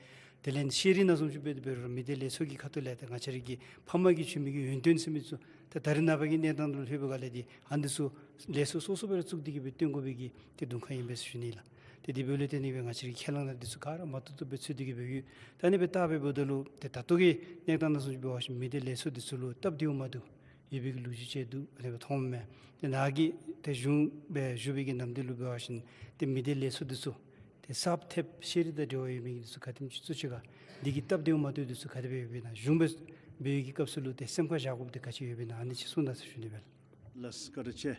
དེ་ལས་ཤེས་རིག་ནང་བཟུམ་ཅིག་འབད་དེ་འབད་རུང་མི་སྡེ་ལས་ཚོགས་ཀྱི་ཁ་ཐུག་ལས་ཏེ་ང་བཅས་ར་གི་ཕམ་གིས་བྱིན་མི་གི་ཡོན་ཏན་ཟེར་མི་ཚུ་ཏེ་ད་རེས་ནངས་པ་གི་གནས་སྟངས་ལུ་ལྷོད་པའི་སྒང་ལས་འདི་ཨ་ནི་ཚུ་ལས་ཚོགས་སོ་སོ་སྦེ་ར་བཙུགས་ཏེ་གི་སྦེ་སྟོན་དགོ་པའི་གི་ཏེ་དོན་ཁག་ཨིན་པས་ཟེར་ཞུ་ནི་ལགས། ཏེ་དེ་འབདཝ་ལས་བརྟེན་ཏེ་གི་སྦེ་ང་བཅས་ར་གི་ཁས་བླངས་ནང་འདི་ཚུ་ག་ར་མ་བཏུབ་བཏུབ་སྦེ་ཚུད་དེ་གི་སྦེ་ཡོད། ད་ཨ་ནི་སྦེ་བལྟ་སྦེ་འབདཝ་ད་ལུ་ཏེ་ད་ལྟོ་གི་གནས་སྟངས་ནང་བཟུམ་ཅིག་འབད་བ་ཅིན་མི་སྡེ་ལས་ཚོགས་འདི་ཚུ་ལུ་སྟབས་བདེཝ་མ་བདེཝ་ཡོད་པའི་གི་ལོ་རྒྱུས་ཅིག་འདུག། ཨ་ནི་སྦེ་མཐོངམ་མས། ཏེ་ནཱ་གི་ཏེ་གཞུང་སྦེ་བཞུགས་པའི་གི་ནམ་དུས་ལུ་འབད་བ་ཅིན་ཏེ་མི་སྡེ་ལས་ཚོགས་འདི་ཚུ་ཏེ་གསརཔ་ཐེབས་ཤེས་རིག་དང་འབྲེལ་བ་ཡོད་མི་འདི་ཚུ་ག་དེམ་ཅིག་བཙུགས་ཅི་ག། འདི་གི་སྟབས་བདེཝ་མ་བདེཝ་འདི་ཚུ་ག་དེ་སྦེ་ཡོདཔ་ཨིན་ན། གཞུང་སྦེ་འབད་བའི་གི་སྐབས་སུ་ལུ་ཏེ་སེམས་ཁར་བཞག་དགོཔ་འདི་ག་ཅི་ཡོདཔ་ཨིན་ན། ཨ་ནི་ཅིག་གསུང་གནང་ཟེར་ཞུ་ནི་སྦེ་ལགས། ལགས་སོ་བཀའ་དྲིན་ཆེ།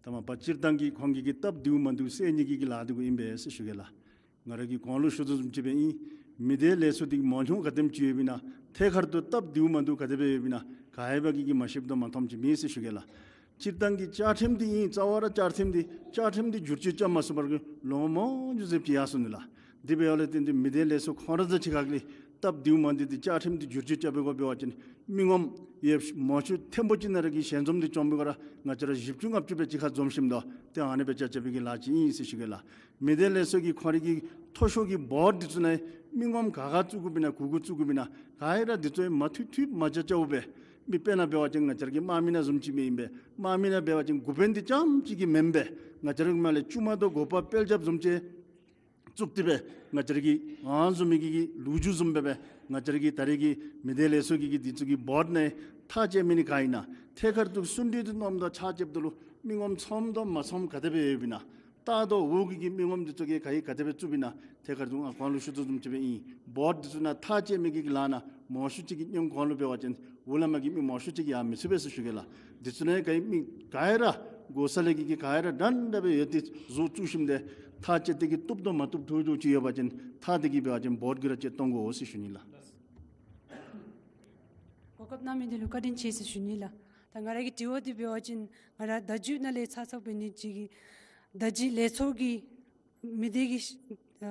ད་མ་པ་སྤྱིར་བཏང་གི་ཁོང་གི་གི་སྟབས་བདེཝ་མ་བདེཝ་སེལ་ནི་གི་གི་ལཱ་འདི་གུ་ཨིན་པས་ཟེར་ཞུ་གེ་ལགས། ང་ར་གིས་གོང་ལུ་ཞུ་དོ་བཟུམ་ཅིག་སྦེ་ཨིན། མི་སྡེ་ལས་ཚོགས་འདི་གི་མང་ཉུང་ག་དེམ་ཅིག་ཡོདཔ་ཨིན་ན། ཐད་ཀར་དུ་སྟབས་བདེཝ་མ་བདེཝ་ག་དེ་སྦེ་ཡོདཔ་ཨིན་ན། ག་ཡང་པ་གིས་གི་མ་ཤེསཔ་དང་མ་མཐོངམ་ཅིག་མེད་ཟེར་ཞུ་གེ་ལགས། སྤྱིར་བཏང་གི་བཅའ་ཁྲིམས་འདི་ཨིན། རྩ་བ་ར་བཅའ་ཁྲིམས་འདི་བཅའ་ཁྲིམས་འདི་བསྒྱུར་བཅོས་རྐྱབ་མ་ཚུགས་པར་གི་ལོ་ངོ་མང་རྒྱུན་ཅིག་ཡར་སོང་ནུག་ལགས། དེ་འབདཝ་ལས་བརྟེན་ཏེ་མི་སྡེ་ལས་ཚོགས་ཁོང་ར་དང་གཅིག་ཁར་གི་ སྟབས་བདེཝ་མ་བདེ་འདི་བཅའ་ཁྲིམས་འདི་བསྒྱུར་བཅོས་རྐྱབ་པའི་སྒོ་འབད་བ་ཅིན་མི་ངོམ་ཡོདཔ་མང་ཤོས་ཐེངས་པོ་ཅིག་ནང་ར་གི་ཞལ་འཛོམས་འདི་བྱུང་པའི་སྒང་ར་ང་བཅས་ར་བཞི་བཅུ་ལྔ་བཅུ་སྦེ་གཅིག་ཁར་འཛོམས་ཞིནམ་ད་ཏེ་ཨ་ནི་སྦེ་རྐྱབ་རྐྱབ་པའི་གི་ལཱ་ཅིག་ཨིན་ཟེར་ཞུ་གེ་ལགས། མི་སྡེ་ལས་ཚོགས་ཀྱི་ཁོང་རའི་གི་མཐོ་ཤོས་ཀྱི་བོཌ་འདི་ཚུ་ནང་མི་ངོམ་ག་ག་བཙུགས་དགོཔ་ཨིན་ན་གུ་གུ་བཙུགས་དགོཔ་ཨིན་ན་ག་ར་འདི་ཚུ་མ་འཐུས་འཐུསཔ་མ་བྱ་བྱཝ་སྦེ་མི་དཔེར་ན་འབད་བ་ཅིན་ང་བཅས་ར་གི་དམངས་མི་སྣ་བཟུམ་ཅིག་མེན་པས། དམངས་མི་སྣ་འབད་བ་ཅིན་འགོ་དཔོན་འདི་རྐྱངམ་ཅིག་གིས་མེན་པས། ང་བཅས་ར་གི་མར་ལས་བཙུན་མ་དང་འགོ་པ་དཔལ་སྐྱབས་བཟུམ་ཅིག་བཙུགས་ཏེ་སྦེ་ང་བཅས་ར་གི་ཨ་ནི་བཟུམ་མའི་གི་ལོ་རྒྱུས་བཟུམ་སྦེ་སྦེ་ང་བཅས་ར་གི་ད་རེས་ཀྱི་མི་སྡེ་ལས་ཚོགས་ཀྱི་གི་འདི་ཚུ་གི་བོཌ་ནང་ཐག་བཅད་མི་ནི་ག་ཨིན་ན་ཐད་ཀར་དུ་གསུང་གྲོས་འདི་གནངམ་ད་ཆ་བཞགཔ་ད་ལུ་མི་ངོམ་ཚངམ་དང་མ་ཚངམ་ག་དེ་སྦེ་ཡོདཔ་ཨིན་ན་ལྟག་དང་འོག་གི་གི་མི་ངོམ་འདི་ཚུ་གིས་ག་གིས་ག་དེ་སྦེ་བཙུགསཔ་ཨིན་ན་ཐད་ཀར་དུ་ང་གོང་ལུ་ཞུ་དོ་བཟུམ་ཅིག་སྦེ་ཨིན། བོཌ་འདི་ཚུ་ནང་ཐག་བཅད་མི་གི་གི་ལཱ་ནང་མང་ཤོས་ཅིག་གི་སྙན་གོང་ལུ་འབད་བ་ཅིན་འོག་ལས་མར་གྱི་མི་མང་ཤོས་ཅིག་གིས་ཡར་མི་ཚུད་པས་ཟེར་ཞུ་གེ་ལགས། འདི་ཚུ་ནང་གི་མི་ག་ར་གོ་ས་ལས་ཀྱི་ག་ར་འདྲན་འདྲ་སྦེ་ཡོད་དེ་བཟོ་བཅུག་ཞིནམ་ད་ཐག་བཅད་དེ་གི་བཏུབ་དང་མ་བཏུབ་འདྲཝ་འདྲཝ་ཅིག་ཡོད་པ་ཅིན་ཐག་དེ་གི་འབད་བ་ཅིན་བོཌ་ཀྱིས་ར་བཅད་གཏང་དགོ་ཟེར་ཞུ་ནི་ལགས། གོ་སྐབས་གནང་མི་འདི་ལུ་བཀའ་དྲིན་ཆེ་ཟེར་ཞུ་ནི་ལགས། ད་ང་ར་གི་དྲི་བ་འདི་འབད་བ་ཅིན་ང་ར་བརྡ་བརྒྱུད་ནང་ལས་ཚར་ཚརཝ་འབད་ནི་ཅིག་གིས་བརྡ་བརྒྱུད་ལས་ཚོགས་ཀྱི་མི་སྡེ་གི་ཨ་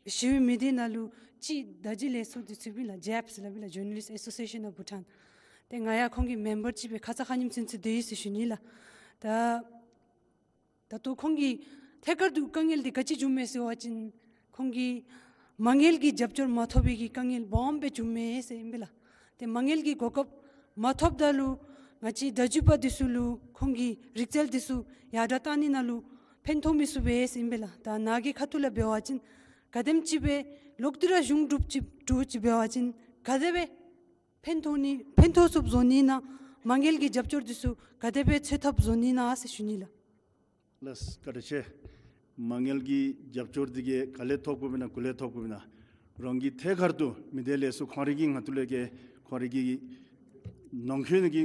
ཞི་བའི་མི་སྡེ་ནང་ལུ་ཅིག་བརྡ་བརྒྱུད་ལས་ཚོགས་འདི་ཚུ་སྦེ་ལགས། ཇེབ་ཟེར་སླབ་ཨིན་ལགས། Journalist Association of Bhutan། ཏེ་ང་ཡང་ཁོང་གི་མེམ་བར་ཅིག་སྦེ་ཁ་ཙ་ཁ་ཉིནམ་ཚུན་ཚོད་སྡོད་ཡི་ཟེར་ཞུ་ནི་ལགས། ད་ད་ལྟོ་ཁོང་གི་ཐད་ཀར་དུ་དཀའ་ངལ་འདི་ག་ཅི་བྱུངམ་མས་ཟེར་བ་ཅིན་ཁོང་གིས་མ་དངུལ་གྱི་རྒྱབ་སྐྱོར་མ་ཐོབ་པའི་གི་དཀའ་ངལ་སྦོམ་སྦེ་བྱུངམ་མས་ཟེར་ཨིན་པས་ལགས། ཏེ་མ་དངུལ་གྱི་གོ་སྐབས་མ་ཐོབ་ད་ལུ་ང་བཅས་བརྡ་བརྒྱུདཔ་འདི་ཚུ་ལུ་ཁོང་གི་རིག་རྩལ་འདི་ཚུ་ཡར་དྲགས་གཏང་ནི་ནང་ལུ་ཕན་ཐོགས་མི་ཚུགས་པས་ཟེར་ཨིན་པས་ལགས། ད་ནཱ་གི་ཁ་ཐུག་ལས་འབད་བ་ཅིན་ག་དེམ་ཅིག་སྦེ་ལོག་སྟེ་ར་གཞུང་སྒྲུབ་ཅིག་འགྱོ་ཅིག་འབད་བ་ཅིན་ག་དེ་སྦེ་ཕན་ཐོགས་ནི་ཕན་ཐོགས་ཚུགསཔ་བཟོ་ནི་ཨིན་ན་མ་དངུལ་གྱི་རྒྱབ་སྐྱོར་འདི་ཚུ་ག་དེ་སྦེ་འཚོལ་ཐབས་བཟོ་ནི་ཨིན་ན་ཟེར་ཞུ་ནི་ལགས། ལགས་བཀའ་དྲིན་ཆེ། མ་དངུལ་གྱི་རྒྱབ་སྐྱོར་འདི་གིས་ག་ལས་ཐོབ་དགོཔ་ཨིན་ན་གུ་ལས་ཐོབ་དགོཔ་ཨིན་ན་རང་གིས་ཐད་ཀར་དུ་མི་སྡེ་ལས་ཚོགས་ཁོང་རའི་གི་ངང་ཐོག་ལས་ཀྱི་ཁོང་རའི་གི་ནང་འཁོད་ནང་གི་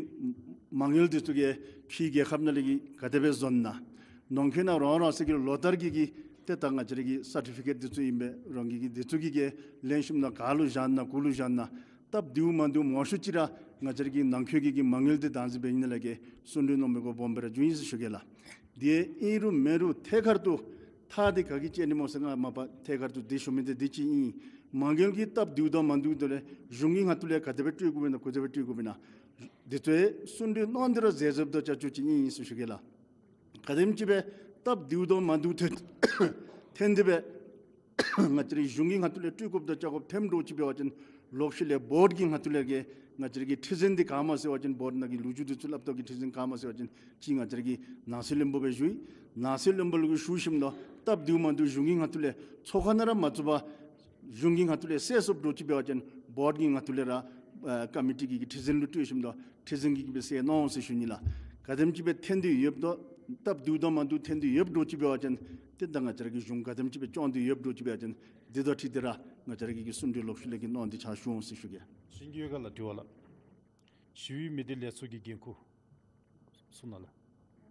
མ་དངུལ་འདི་ཚུ་གིས་ཕྱི་རྒྱལ་ཁབ་ནང་ལས་ཀྱི་ག་དེ་སྦེ་བཟོ་ནི་ཨིན་ན་ནང་འཁོད་ནང་རང་རང་སོའི་གི་ལོ་བསྟར་གྱི་གི་ཏེ་ད་ང་བཅས་རའི་གི་སར་ཊི་ཕི་ཀེཊ་འདི་ཚུ་ཨིན་པས། རང་གི་གི་འདི་ཚུ་གི་གི་ལེན་ཞིནམ་ད་ག་ལུ་བཞག་ནི་ཨིན་ན་གུ་ལུ་བཞག་ནི་ཨིན་ན་སྟབས་བདེཝ་མ་བདེཝ་མང་ཤོས་ཅིག་ར་ང་བཅས་རའི་གི་ནང་འཁོད་ཀྱི་གི་མ་དངུལ་འདི་བདག་འཛིན་འབད་ནི་ལས་ཀྱི་གསུང་གྲོས་གནང་མི་གུ་སྦོམ་སྦེ་ར་བྱུང་ཡི་ཟེར་ཞུ་གེ་ལགས། དེ་ཨིན་རུང་མེན་རུང་ཐད་ཀར་དུ་ཐག་འདི་ག་གིས་བཅད་ནི་སྨོ་ཟེར་ང་མ་པ་ཐད་ཀར་དུ་འདི་ཞུ་མི་འདི་འདི་ཅིག་ཨིན། མ་དངུལ་གྱི་སྟབས་བདེཝ་དང་མ་བདེཝ་དེ་ལས་གཞུང་གི་ངང་ཐོག་ལས་ག་དེ་སྦེ་སྤྲོད་དགོཔ་ཨིན་ན་ག་དེ་སྦེ་སྤྲོད་དགོཔ་ཨིན་ན་འདི་ཚུ་གསུང་གྲོས་གནང་སྟེ་ར་མཛད་མཛདཔ་ད་ཅིག་ཅིག་ཨིན་ཟེར་ཞུ་གེ་ལགས། ག་དེམ་ཅིག་སྦེ་སྟབས་བདེཝ་དང་མ་བདེཝ་ཐོན་ཐོན་ཏེ་སྦེ་ང་བཅས་རའི་གཞུང་གི་ངང་ཐོག་ལས་སྤྲོད་དགོཔ་དང་བཅའ་དགོཔ་ཐོནམ་འདྲཝ་ཅིག་འབད་བ་ཅིན་ལོག་ཤུལ་ལས་བོཌ་ཀྱི་ངང་ཐོག་ལས་ཀྱི་ང་བཅས་རའི་གི་ཁྲི་འཛིན་འདི་ག་སྨོ་ཟེར་བ་ཅིན་བོཌ་ནང་གི་ལོ་རྒྱུས་འདི་ཚུ་སླབ་ད་གི་ཁྲི་འཛིན་ག་སྨོ་ཟེར་བ་ཅིན་ཅིག་ང་བཅས་རའི་གི་ནང་སྲིད་བློན་པོ་སྦེ་བཞུགས་ཡི། ནང་སྲིད་བློན་པོ་ལུ་གི་ཞུ་ཞིནམ་ད་སྟབས་བདེཝ་མ་བདེཝ་གཞུང་གི་ངང་ཐོག་ལས་ཚོགས་ཁང་ནང་ར་མ་བཙུགས་པར་གཞུང་གི་ངང་ཐོག་ལས་སེལ་ཚུགསཔ་འདྲཝ་ཅིག་འབད་བ་ཅིན་བོཌ་ཀྱི་ངང་ཐོག་ལས་ར་ཨ་ཀོ་མི་ཊི་གི་གི་ཁྲི་འཛིན་ལུ་སྤྲོད་ཞིནམ་ད་ཁྲི་འཛིན་གྱིས་གི་སྦེ་སེལ་གནང་ཟེར་ཞུ་ནི་ལགས། ག་དེམ་ཅིག་སྦེ་ཐོན་ཏེ་ཡོདཔ་ད་སྟབས་བདེཝ་དང་མ་བདེཝ་ཐོན་ཏེ་ཡོདཔ་འདྲཝ་ཅིག་འབད་བ་ཅིན་ཏེ་ད་ང་བཅས་ར་གི་གཞུང་ག་དེམ་ཅིག་སྦེ་སྐྱོང་སྟེ་ཡོདཔ་འདྲཝ་ཅིག་འབད་བ་ཅིན་འདི་དང་འཁྲིལ་ཏེ་ར་ང་བཅས་ར་གི་གི་གསུང་གྲོས་ལོག་ཤུལ་ལས་ཀྱི་གནང་སྟེ་ཕྱག་ཞུ་འོང་ཟེར་ཞུ་གེ། ཞུ་ནི་ཡོད་ག་ལགས། དྲི་བ་ལགས། ཞི་བའི་མི་སྡེ་ལས་ཚོགས་ཀྱི་འགན་ཁུར་གསུང་གནང་ལགས།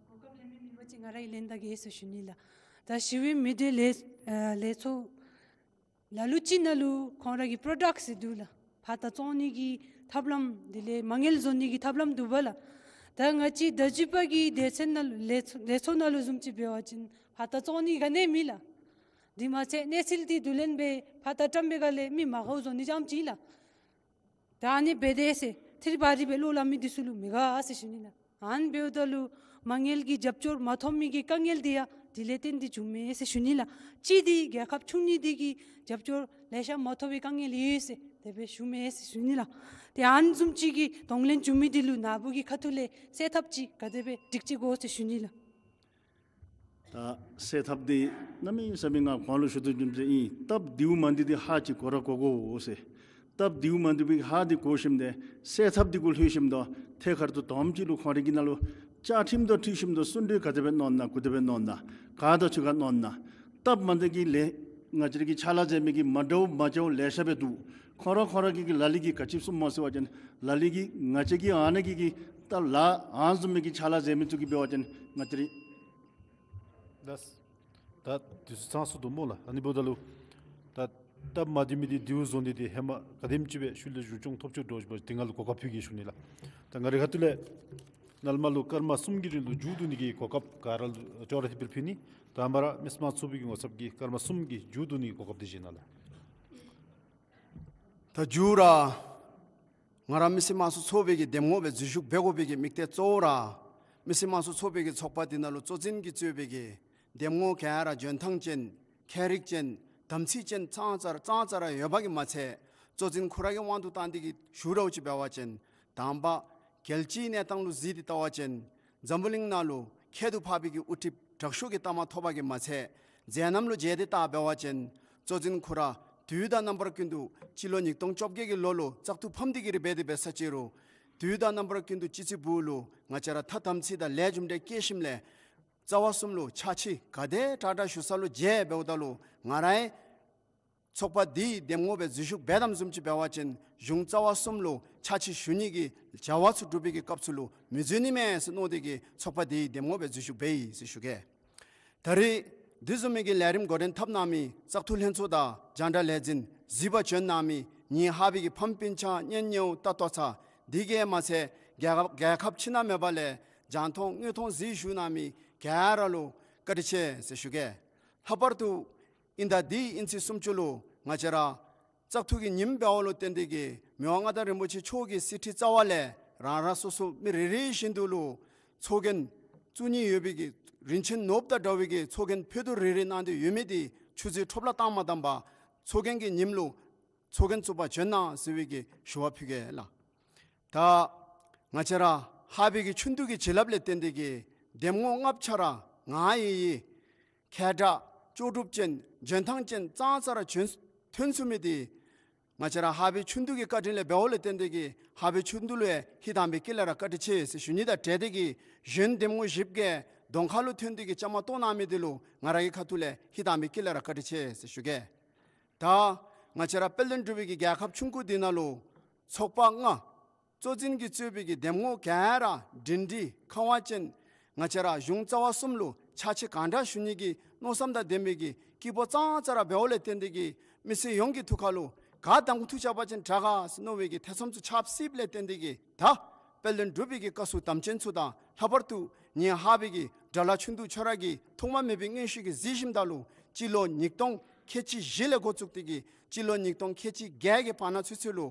གོ་སྐབས་ལེན་མི་མེད་པ་ཅིན་ང་ར་གིས་ལེན་ད་གེ་ཟེར་ཞུ་ནི་ལགས། ད་ཞི་བའི་མི་སྡེ་ལས་ཨ་ལས་ཚོགས་ལ་ལུ་ཅིག་ནང་ལུ་ཁོང་ར་གི་པྲོ་ཌཀཊ་ཟེར་འདུག་ལགས། ཕར་ད་བཙོང་ནི་གི་ཐབས་ལམ་དེ་ལས་མ་དངུལ་བཟོ་ནི་གི་ཐབས་ལམ་འདུག་པ་ལགས། ད་ང་བཅས་བརྡ་བརྒྱུདཔ་གི་སྡེ་ཚན་ནང་ལུ་ལས་ཚོགས་ལས་ཚོགས་ནང་ལུ་བཟུམ་ཅིག་འབད་བ་ཅིན་ཕར་ད་བཙོང་ནི་ག་ནི་མེད་ལགས། དེ་མ་ཚད་གནས་ཚུལ་འདི་བསྡུ་ལེན་འབད་ཕར་ད་བཀྲམ་པའི་སྒང་ལས་མི་མ་དགའཝ་བཟོ་ནི་རྐྱངམ་ཅིག་ལགས། ད་ཨ་ནི་འབད་དེ་ཟེར་ཐེར་པ་རི་སྦེ་བློ་སླབ་མི་འདི་ཚུ་ལུ་མི་དགའ་ཟེར་ཞུ་ནི་ལགས། ཨ་ནི་འབདཝ་ད་ལུ་མ་དངུལ་གྱི་རྒྱབ་སྐྱོར་མ་ཐོབ་མི་གི་དཀའ་ངལ་འདི་ཡང་དེ་ལས་བརྟེན་ཏེ་བྱུངམ་མས་ཟེར་ཞུ་ནི་ལགས། གཅིག་འདི་རྒྱལ་ཁབ་ཆུང་ནི་འདི་གིས་རྒྱབ་སྐྱོར་ལེ་ཤ་མ་ཐོབ་པའི་དཀའ་ངལ་ཡོད་ཟེར་དེ་སྦེ་ཞུཝ་མས་ཟེར་ཞུ་ནི་ལགས། ཏེ་ཨ་ནི་བཟུམ་ཅིག་གི་གདོང་ལེན་བྱུང་མི་འདི་ལུ་ནཱ་བུ་གི་ཁ་ཐུག་ལས་སེལ་ཐབས་ཅིག་ག་དེ་སྦེ་སྒྲིག་ཅི་དགོ་ཟེར་ཞུ་ནི་ལགས། ད་སེལ་ཐབས་འདི་གནམ་མེད་ས་མེད་ང་གོང་ལུ་ཞུ་དོ་བཟུམ་ཅིག་ཨིན། སྟབས་བདེཝ་མ་བདེཝ་འདི་ཧ་ཅིག་གོ་ར་གོ་དགོ་ཟེར། སྟབས་བདེཝ་མ་བདེཝ་འདི་ཧ་འདི་གོ་ཞིནམ་ད་སེལ་ཐབས་འདི་གུ་ལྷོད་ཞིནམ་ད་ཐད་ཀར་དུ་དོམ་ཅིག་ལུ་ཁོང་རའི་གི་ནང་ལུ་བཅའ་ཁྲིམས་དང་འཁྲིལ་ཞིནམ་ད་གསུང་གྲོས་ག་དེ་སྦེ་གནང་ནི་ཨིན་ན་ག་དེ་སྦེ་གནང་ནི་ཨིན་ན་ག་དང་ཆུ་ག་གནང་ནི་ཨིན་ན། སྟབས་མ་བདེ་གི་ལས་ང་བཅས་ར་གི་ཕྱག་ལཱ་མཛད་མི་གི་མ་འདྲཝ་མ་འདྲཝ་ལེ་ཤ་སྦེ་འདུག། ཁོང་ར་ཁོང་ར་གི་གི་ལ་ལུ་གིས་ག་ཅི་གསུངམ་སྨོ་ཟེར་བ་ཅིན་ལ་ལུ་གིས་ང་བཅས་ཀྱི་ཨ་ནི་གི་གི་ད་ལཱ་ཨ་ནི་བཟུམ་མའི་གི་ཕྱག་ལཱ་མཛད་མི་ཚུ་གིས་འབད་བ་ཅིན་ང་བཅས་ར་ལགས། ད་དུས་ཚོད་ཚང་སོ་ནུག་སྨོ་ལགས། ཨ་ནི་འབདཝ་ད་ལུ་ད་སྟབས་མ་བདེ་མི་འདི་བདེཝ་བཟོ་ནི་འདི་ཧེ་མ་ག་དེམ་ཅིག་སྦེ་ཤུལ་ལས་འགྱུར་བཅོས་ཐོབ་ཆི་འདྲཝ་ཅིག་འབད་དེ་ང་ལུ་གོ་སྐབས་ཕུལ་གེ་ཞུ་ནི་ལགས། ད་ང་རའི་ཁ་ཐུག་ལས་ནཱ་ལས་མར་ལུ་སྐར་མ་གསུམ་གྱི་རིང་ལུ་མཇུག་བསྡུ་ནི་གི་གོ་སྐབས་ག་ར་ལུ་ཅོག་ར་འཐདཔ་སྦེ་ཕུལ་ནི། ད་མར་མི་སེར་དམངས་གཙོའི་གི་ངོ་ཚབ་ཀྱིས་སྐར་མ་གསུམ་གྱི་མཇུག་བསྡུ་ནི་གི་གོ་སྐབས་འདི་བཞེས་གནང་ལགས། ད་མཇུག་ར་ང་ར་མི་སེར་དམངས་གཙོའི་ཚོགས་པའི་གི་འདེམས་ངོ་སྦེ་འཛུལ་ཞུགས་འབད་དགོ་པའི་གི་དམིགས་གཏད་གཙོ་བོ་ར་མི་སེར་དམངས་གཙོའི་ཚོགས་པའི་གི་ཚོགས་པ་འདི་ནང་ལུ་གཙོ་འཛིན་གྱིས་གཙོས་པའི་གི་འདེམས་ངོ་ག་ར་འཇོན་ཐངས་ཅན་མཁས་རིག་ཅན་དམ་ཚིག་ཅན་ཙང་ཙ་ར་ཙང་ཙ་ར་ཡོད་པ་གིས་མ་ཚད་གཙོ་འཛིན་ཁོ་ར་གི་དབང་དུ་བཏང་སྟེ་གི་ཞུ་ར་ཅིག་འབད་བ་ཅིན་དང་པ་རྒྱལ་སྤྱིའི་གནས་སྟངས་ལུ་གཟིགས་ཏེ་བལྟ་བ་ཅིན་འཛམ་བུ་གླིང་ནང་ལུ་ཁྱད་དུ་འཕགས་པའི་གི་དབུ་ཁྲིདཔ་དྲག་ཤོས་ཀྱི་ལྟ་མ་ཐོབ་པ་གིས་མ་ཚད་མཛད་རྣམ་ལུ་མཇལ་ཏེ་བལྟ་འབད་བ་ཅིན་གཙོ་འཛིན་ཁོ་ར་དུས་དང་རྣམ་པ་ཀུན་ཏུ་སྤྱི་ལོ་ཉིས་སྟོང་བཅོ་བརྒྱད་ཀྱི་ལོ་ལུ་བཙག་འཐུ་ཕམ་སྟེ་གི་ར་འབད་དེ་འབད་ས་ཅིག་རུང་དུས་དང་རྣམ་པ་ཀུན་ཏུ་སྤྱི་ཚེས་དགུ་ལུ་ང་བཅས་ར་ཐ་དམ་ཚིག་དང་ལས་རྒྱུ་འབྲས་བསྐྱེད་ཞིནམ་ལས་རྩ་བ་གསུམ་ལུ་ཕྱག་ཕྱིད་ག་དེ་དྲག་དྲག་ཞུ་ས་ལུ་མཇལ་འབདཝ་ད་ལུ་ང་རའི་ཚོགས་པ་འདིའི་འདེམས་ངོ་སྦེ་འཛུལ་ཞུགས་འབད་དམ་བཟུམ་ཅིག་འབད་བ་ཅིན་གཞུང་རྩ་བ་གསུམ་ལུ་ཕྱག་ཕྱིད་ཞུ་ནི་གི་བྱ་བ་ཚུ་སྒྲུབ་པའི་གི་སྐབས་སུ་ལུ་མི་འཛོལ་ནི་མས་ཟེར་མནོ་སྟེ་གི་ཚོགས་པ་འདིའི་འདེམས་ངོ་སྦེ་འཛུལ་ཞུགས་འབད་ཡི་ཟེར་ཞུ་གེ། ད་རེས་འདི་བཟུམ་མའི་གི་ལས་རིམ་འགོ་འདྲེན་འཐབ་གནང་མི་བཙག་འཐུ་ལྷན་ཚོགས་དང་རྒྱང་བསྒྲགས་ལས་འཛིན་གཟིགས་པར་བྱོན་གནང་མི་ངེའི་ཧཱ་པའི་གི་ཕམ་སྤུན་ཆ་གཉེན་ཉེཝ་ལྟ་ལྟོ་ཚང་འདི་གིས་མ་ཚད་རྒྱལ་ཁབ་རྒྱལ་ཁབ་ཕྱི་ནང་མེད་པ་ལས་རྒྱང་མཐོང་དངོས་མཐོང་གཟིགས་བཞུགས་གནང་མི་ག་ར་ལུ་བཀའ་དྲིན་ཆེ་ཟེར་ཞུ་གེ། ལྷག་པར་དུ་དབྱིན་ཟླ་འདིའི་དབྱིན་ཚེས་སུམ་ཅུ་ལུ་ང་བཅས་ར་བཙག་འཐུ་གི་ཉིནམ་འབདཝ་ལུ་བརྟེན་ཏེ་གི་མི་དབང་མངའ་བདག་རིན་པོ་ཆེ་མཆོག་གི་གསེར་ཁྲི་རྩ་བ་ལས་རང་རང་སོ་སོ་མི་རེ་རེ་བཞིན་དུ་ལུ་ཚོགས་རྒྱན་བཙུགས་ནི་ཡོད་པའི་གི་རིན་ཆེན་ནོར་བུ་དང་འདྲ་བའི་གི་ཚོགས་རྒྱན་ཕུད་རྡོག་རེ་རེ་གནང་སྟེ་ཡོད་མི་འདི་ཆུ་ཚོད་ཁྲོབ་ལ་བཏང་མ་བཏང་པར་ཚོགས་རྒྱན་གྱི་ཉིནམ་ལུ་ཚོགས་རྒྱན་བཙུགས་པར་བྱོན་གནང་ཟེར་བའི་གི་ཞུ་བ་ཕུལ་གེ་ལགས། ད་ང་བཅས་ར་ཧཱ་པའི་གི་ཆུང་དུས་ཀྱི་བྱིན་རླབས་ལས་བརྟེན་ཏེ་གི་འདེམས་ངོ་ལྔ་ཆ་ར་ང་ཡི་ཡི་མཁས་དྲགས་ལྕོགས་གྲུབ་ཅན་འཇོན་ཐངས་ཅན་ཙང་ཙ་ར་བྱོན་ཐོན་ཚུགས་མི་འདི་ང་བཅས་ར་ཧཱ་པའི་ཆུང་དུས་ཀྱི་བཀའ་དྲིན་ལས་འབདཝ་ལས་བརྟེན་ཏེ་གི་ཧཱ་པའི་ཆུང་དུས་ལུ་ཡང་ཧིང་དྭངས་པའི་དཀྱིལ་ལས་ར་བཀའ་དྲིན་ཆེ་ཟེར་ཞུ་ནི་དང་འབྲེལ་ཏེ་གི་གཞོན་འདེམས་ངོ་བཞིཔོ་གིས་གདོང་ཁ་ལུ་ཐོན་ཏེ་གི་བཅའ་མར་གཏོགས་གནང་མི་འདི་ལུ་ང་ར་གི་ཁ་ཐུག་ལས་ཧིང་དྭངས་པའི་དཀྱིལ་ལས་ར་བཀའ་དྲིན་ཆེ་ཟེར་ཞུ་གེ། ད་ང་བཅས་ར་དཔལ་ལྡན་འབྲུག་པའི་གི་རྒྱལ་ཁབ་ཆུང་ཀུ་འདི་ནང་ལུ་ཚོགས་པ་ལྔ་གཙོ་འཛིན་གྱིས་གཙོས་པའི་གི་འདེམས་ངོ་ག་ར་སྒྲིང་སྒྲི་ཁང་བ་ཅན་ང་བཅས་ར་གཞུང་རྩ་བ་གསུམ་ལུ་ཕྱག་ཕྱིད་གང་དྲག་ཞུ་ནི་གི་མནོ་བསམ་དང་ལྡན་པའི་གི་སྐྱིད་པོ་ཙང་ཙ་ར་འབདཝ་ལས་བརྟེན་ཏེ་གི་མི་སེར་ཡོངས་ཀྱི་ཐུགས་ཁ་ལུ་ག་དང་ཐུགས་ཆགས་པ་ཅིན་དྲག་ག་ཟེར་མནོ་བའི་གི་ཐེ་ཚོམ་ཚུ་ཆགས་སྲིདཔ་ལས་བརྟེན་ཏེ་གི་ད་དཔལ་ལྡན་འབྲུག་པའི་གི་བཀའ་ཟུར་དམ་ཅན་ཚུ་དང་ལྷག་པར་དུ་ངེའི་ཧཱ་པའི་གི་དགྲ་ལྷ་ཆུང་དུས་ཁྱོད་ར་གིས་ཐོག་མ་མེད་པའི་མངོན་ཤེས་ཀྱིས་གཟིགས་ཞིནམ་ད་ལུ་སྤྱི་ལོ་ཉིས་སྟོང་ཁལ་གཅིག་བཞི་ལས་འགོ་བཙུགས་ཏེ་གི་སྤྱི་ལོ་ཉིས་སྟོང་ཁལ་གཅིག་བརྒྱད་ཀྱི་བར་ན་ཚུན་ཚོད་ལུ་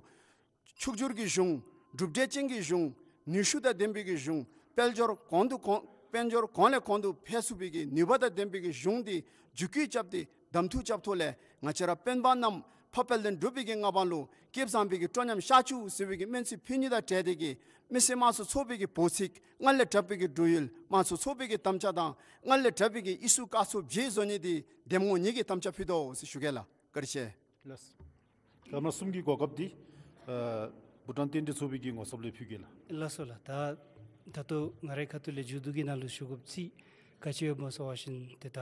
ཕྱུག་འགྱུར་གྱི་གཞུང་གྲུབ་འབྲས་ཅན་གྱི་གཞུང་ནུས་ཤུགས་དང་ལྡན་པའི་གི་གཞུང་དཔལ་འབྱོར་གོང་དུ་གོང་དཔལ་འབྱོར་གོང་ལས་གོང་དུ་འཕེལ་ཚུགས་པའི་གི་ནུས་པ་དང་ལྡན་པའི་གི་གཞུང་འདི་མཇུག་སྐྱོང་རྐྱབ་སྟེ་གདམ་འཐུ་རྐྱབ་ཐོག་ལས་ང་བཅས་ར་དཔོན་པ་རྣམས་ཕ་དཔལ་ལྡན་འབྲུག་པའི་གི་མངའ་འབངས་ལུ་སྐལ་བཟང་པོའི་གི་སྤྲོ་ཉམས་ཤར་བཅུག་ཟེར་བའི་གི་སྨོན་ཚིག་ཕུལ་ནི་དང་འབྲེལ་ཏེ་གི་མི་སེར་དམངས་གཙོའི་ཚོགས་པའི་གི་འབོ་ཚིག་སྔར་ལས་དྲག་པའི་གི་འགྲོ་ཡུལ་དམངས་གཙོའི་ཚོགས་པའི་གི་དམ་བཅའ་དང་སྔར་ལས་དྲག་པའི་གི་ཡིག་གཟུགས་བཀའ་ཚོགས་བརྗེ་བཟོ་ནི་འདི་འདེམས་ངོ་ངེ་གི་དམ་བཅའ་ཕུལ་དོ་ཟེར་ཞུ་གེ་ལགས། བཀའ་དྲིན་ཆེ། ལགས། སྐར་མ་གསུམ་གྱི་གོ་སྐབས་འདི་ཨ་བྷུ་ཊཱན་རྟེན་འབྲེལ་ཚོགས་པའི་གི་ངོ་ཚབ་ལས་ཕུལ་གེ་ལགས། ལགས་སོ་ལགས། ད་ད་ལྟོ་ང་རའི་ཁ་ཐུག་ལས་མཇུག་བསྡུ་གི་ནང་ལུ་ཞུ་དགོཔ་ཅིག་ག་ཅི་ཡོདཔ་སྨོ་ཟེར་བ་ཅིན་ཏེ་ད་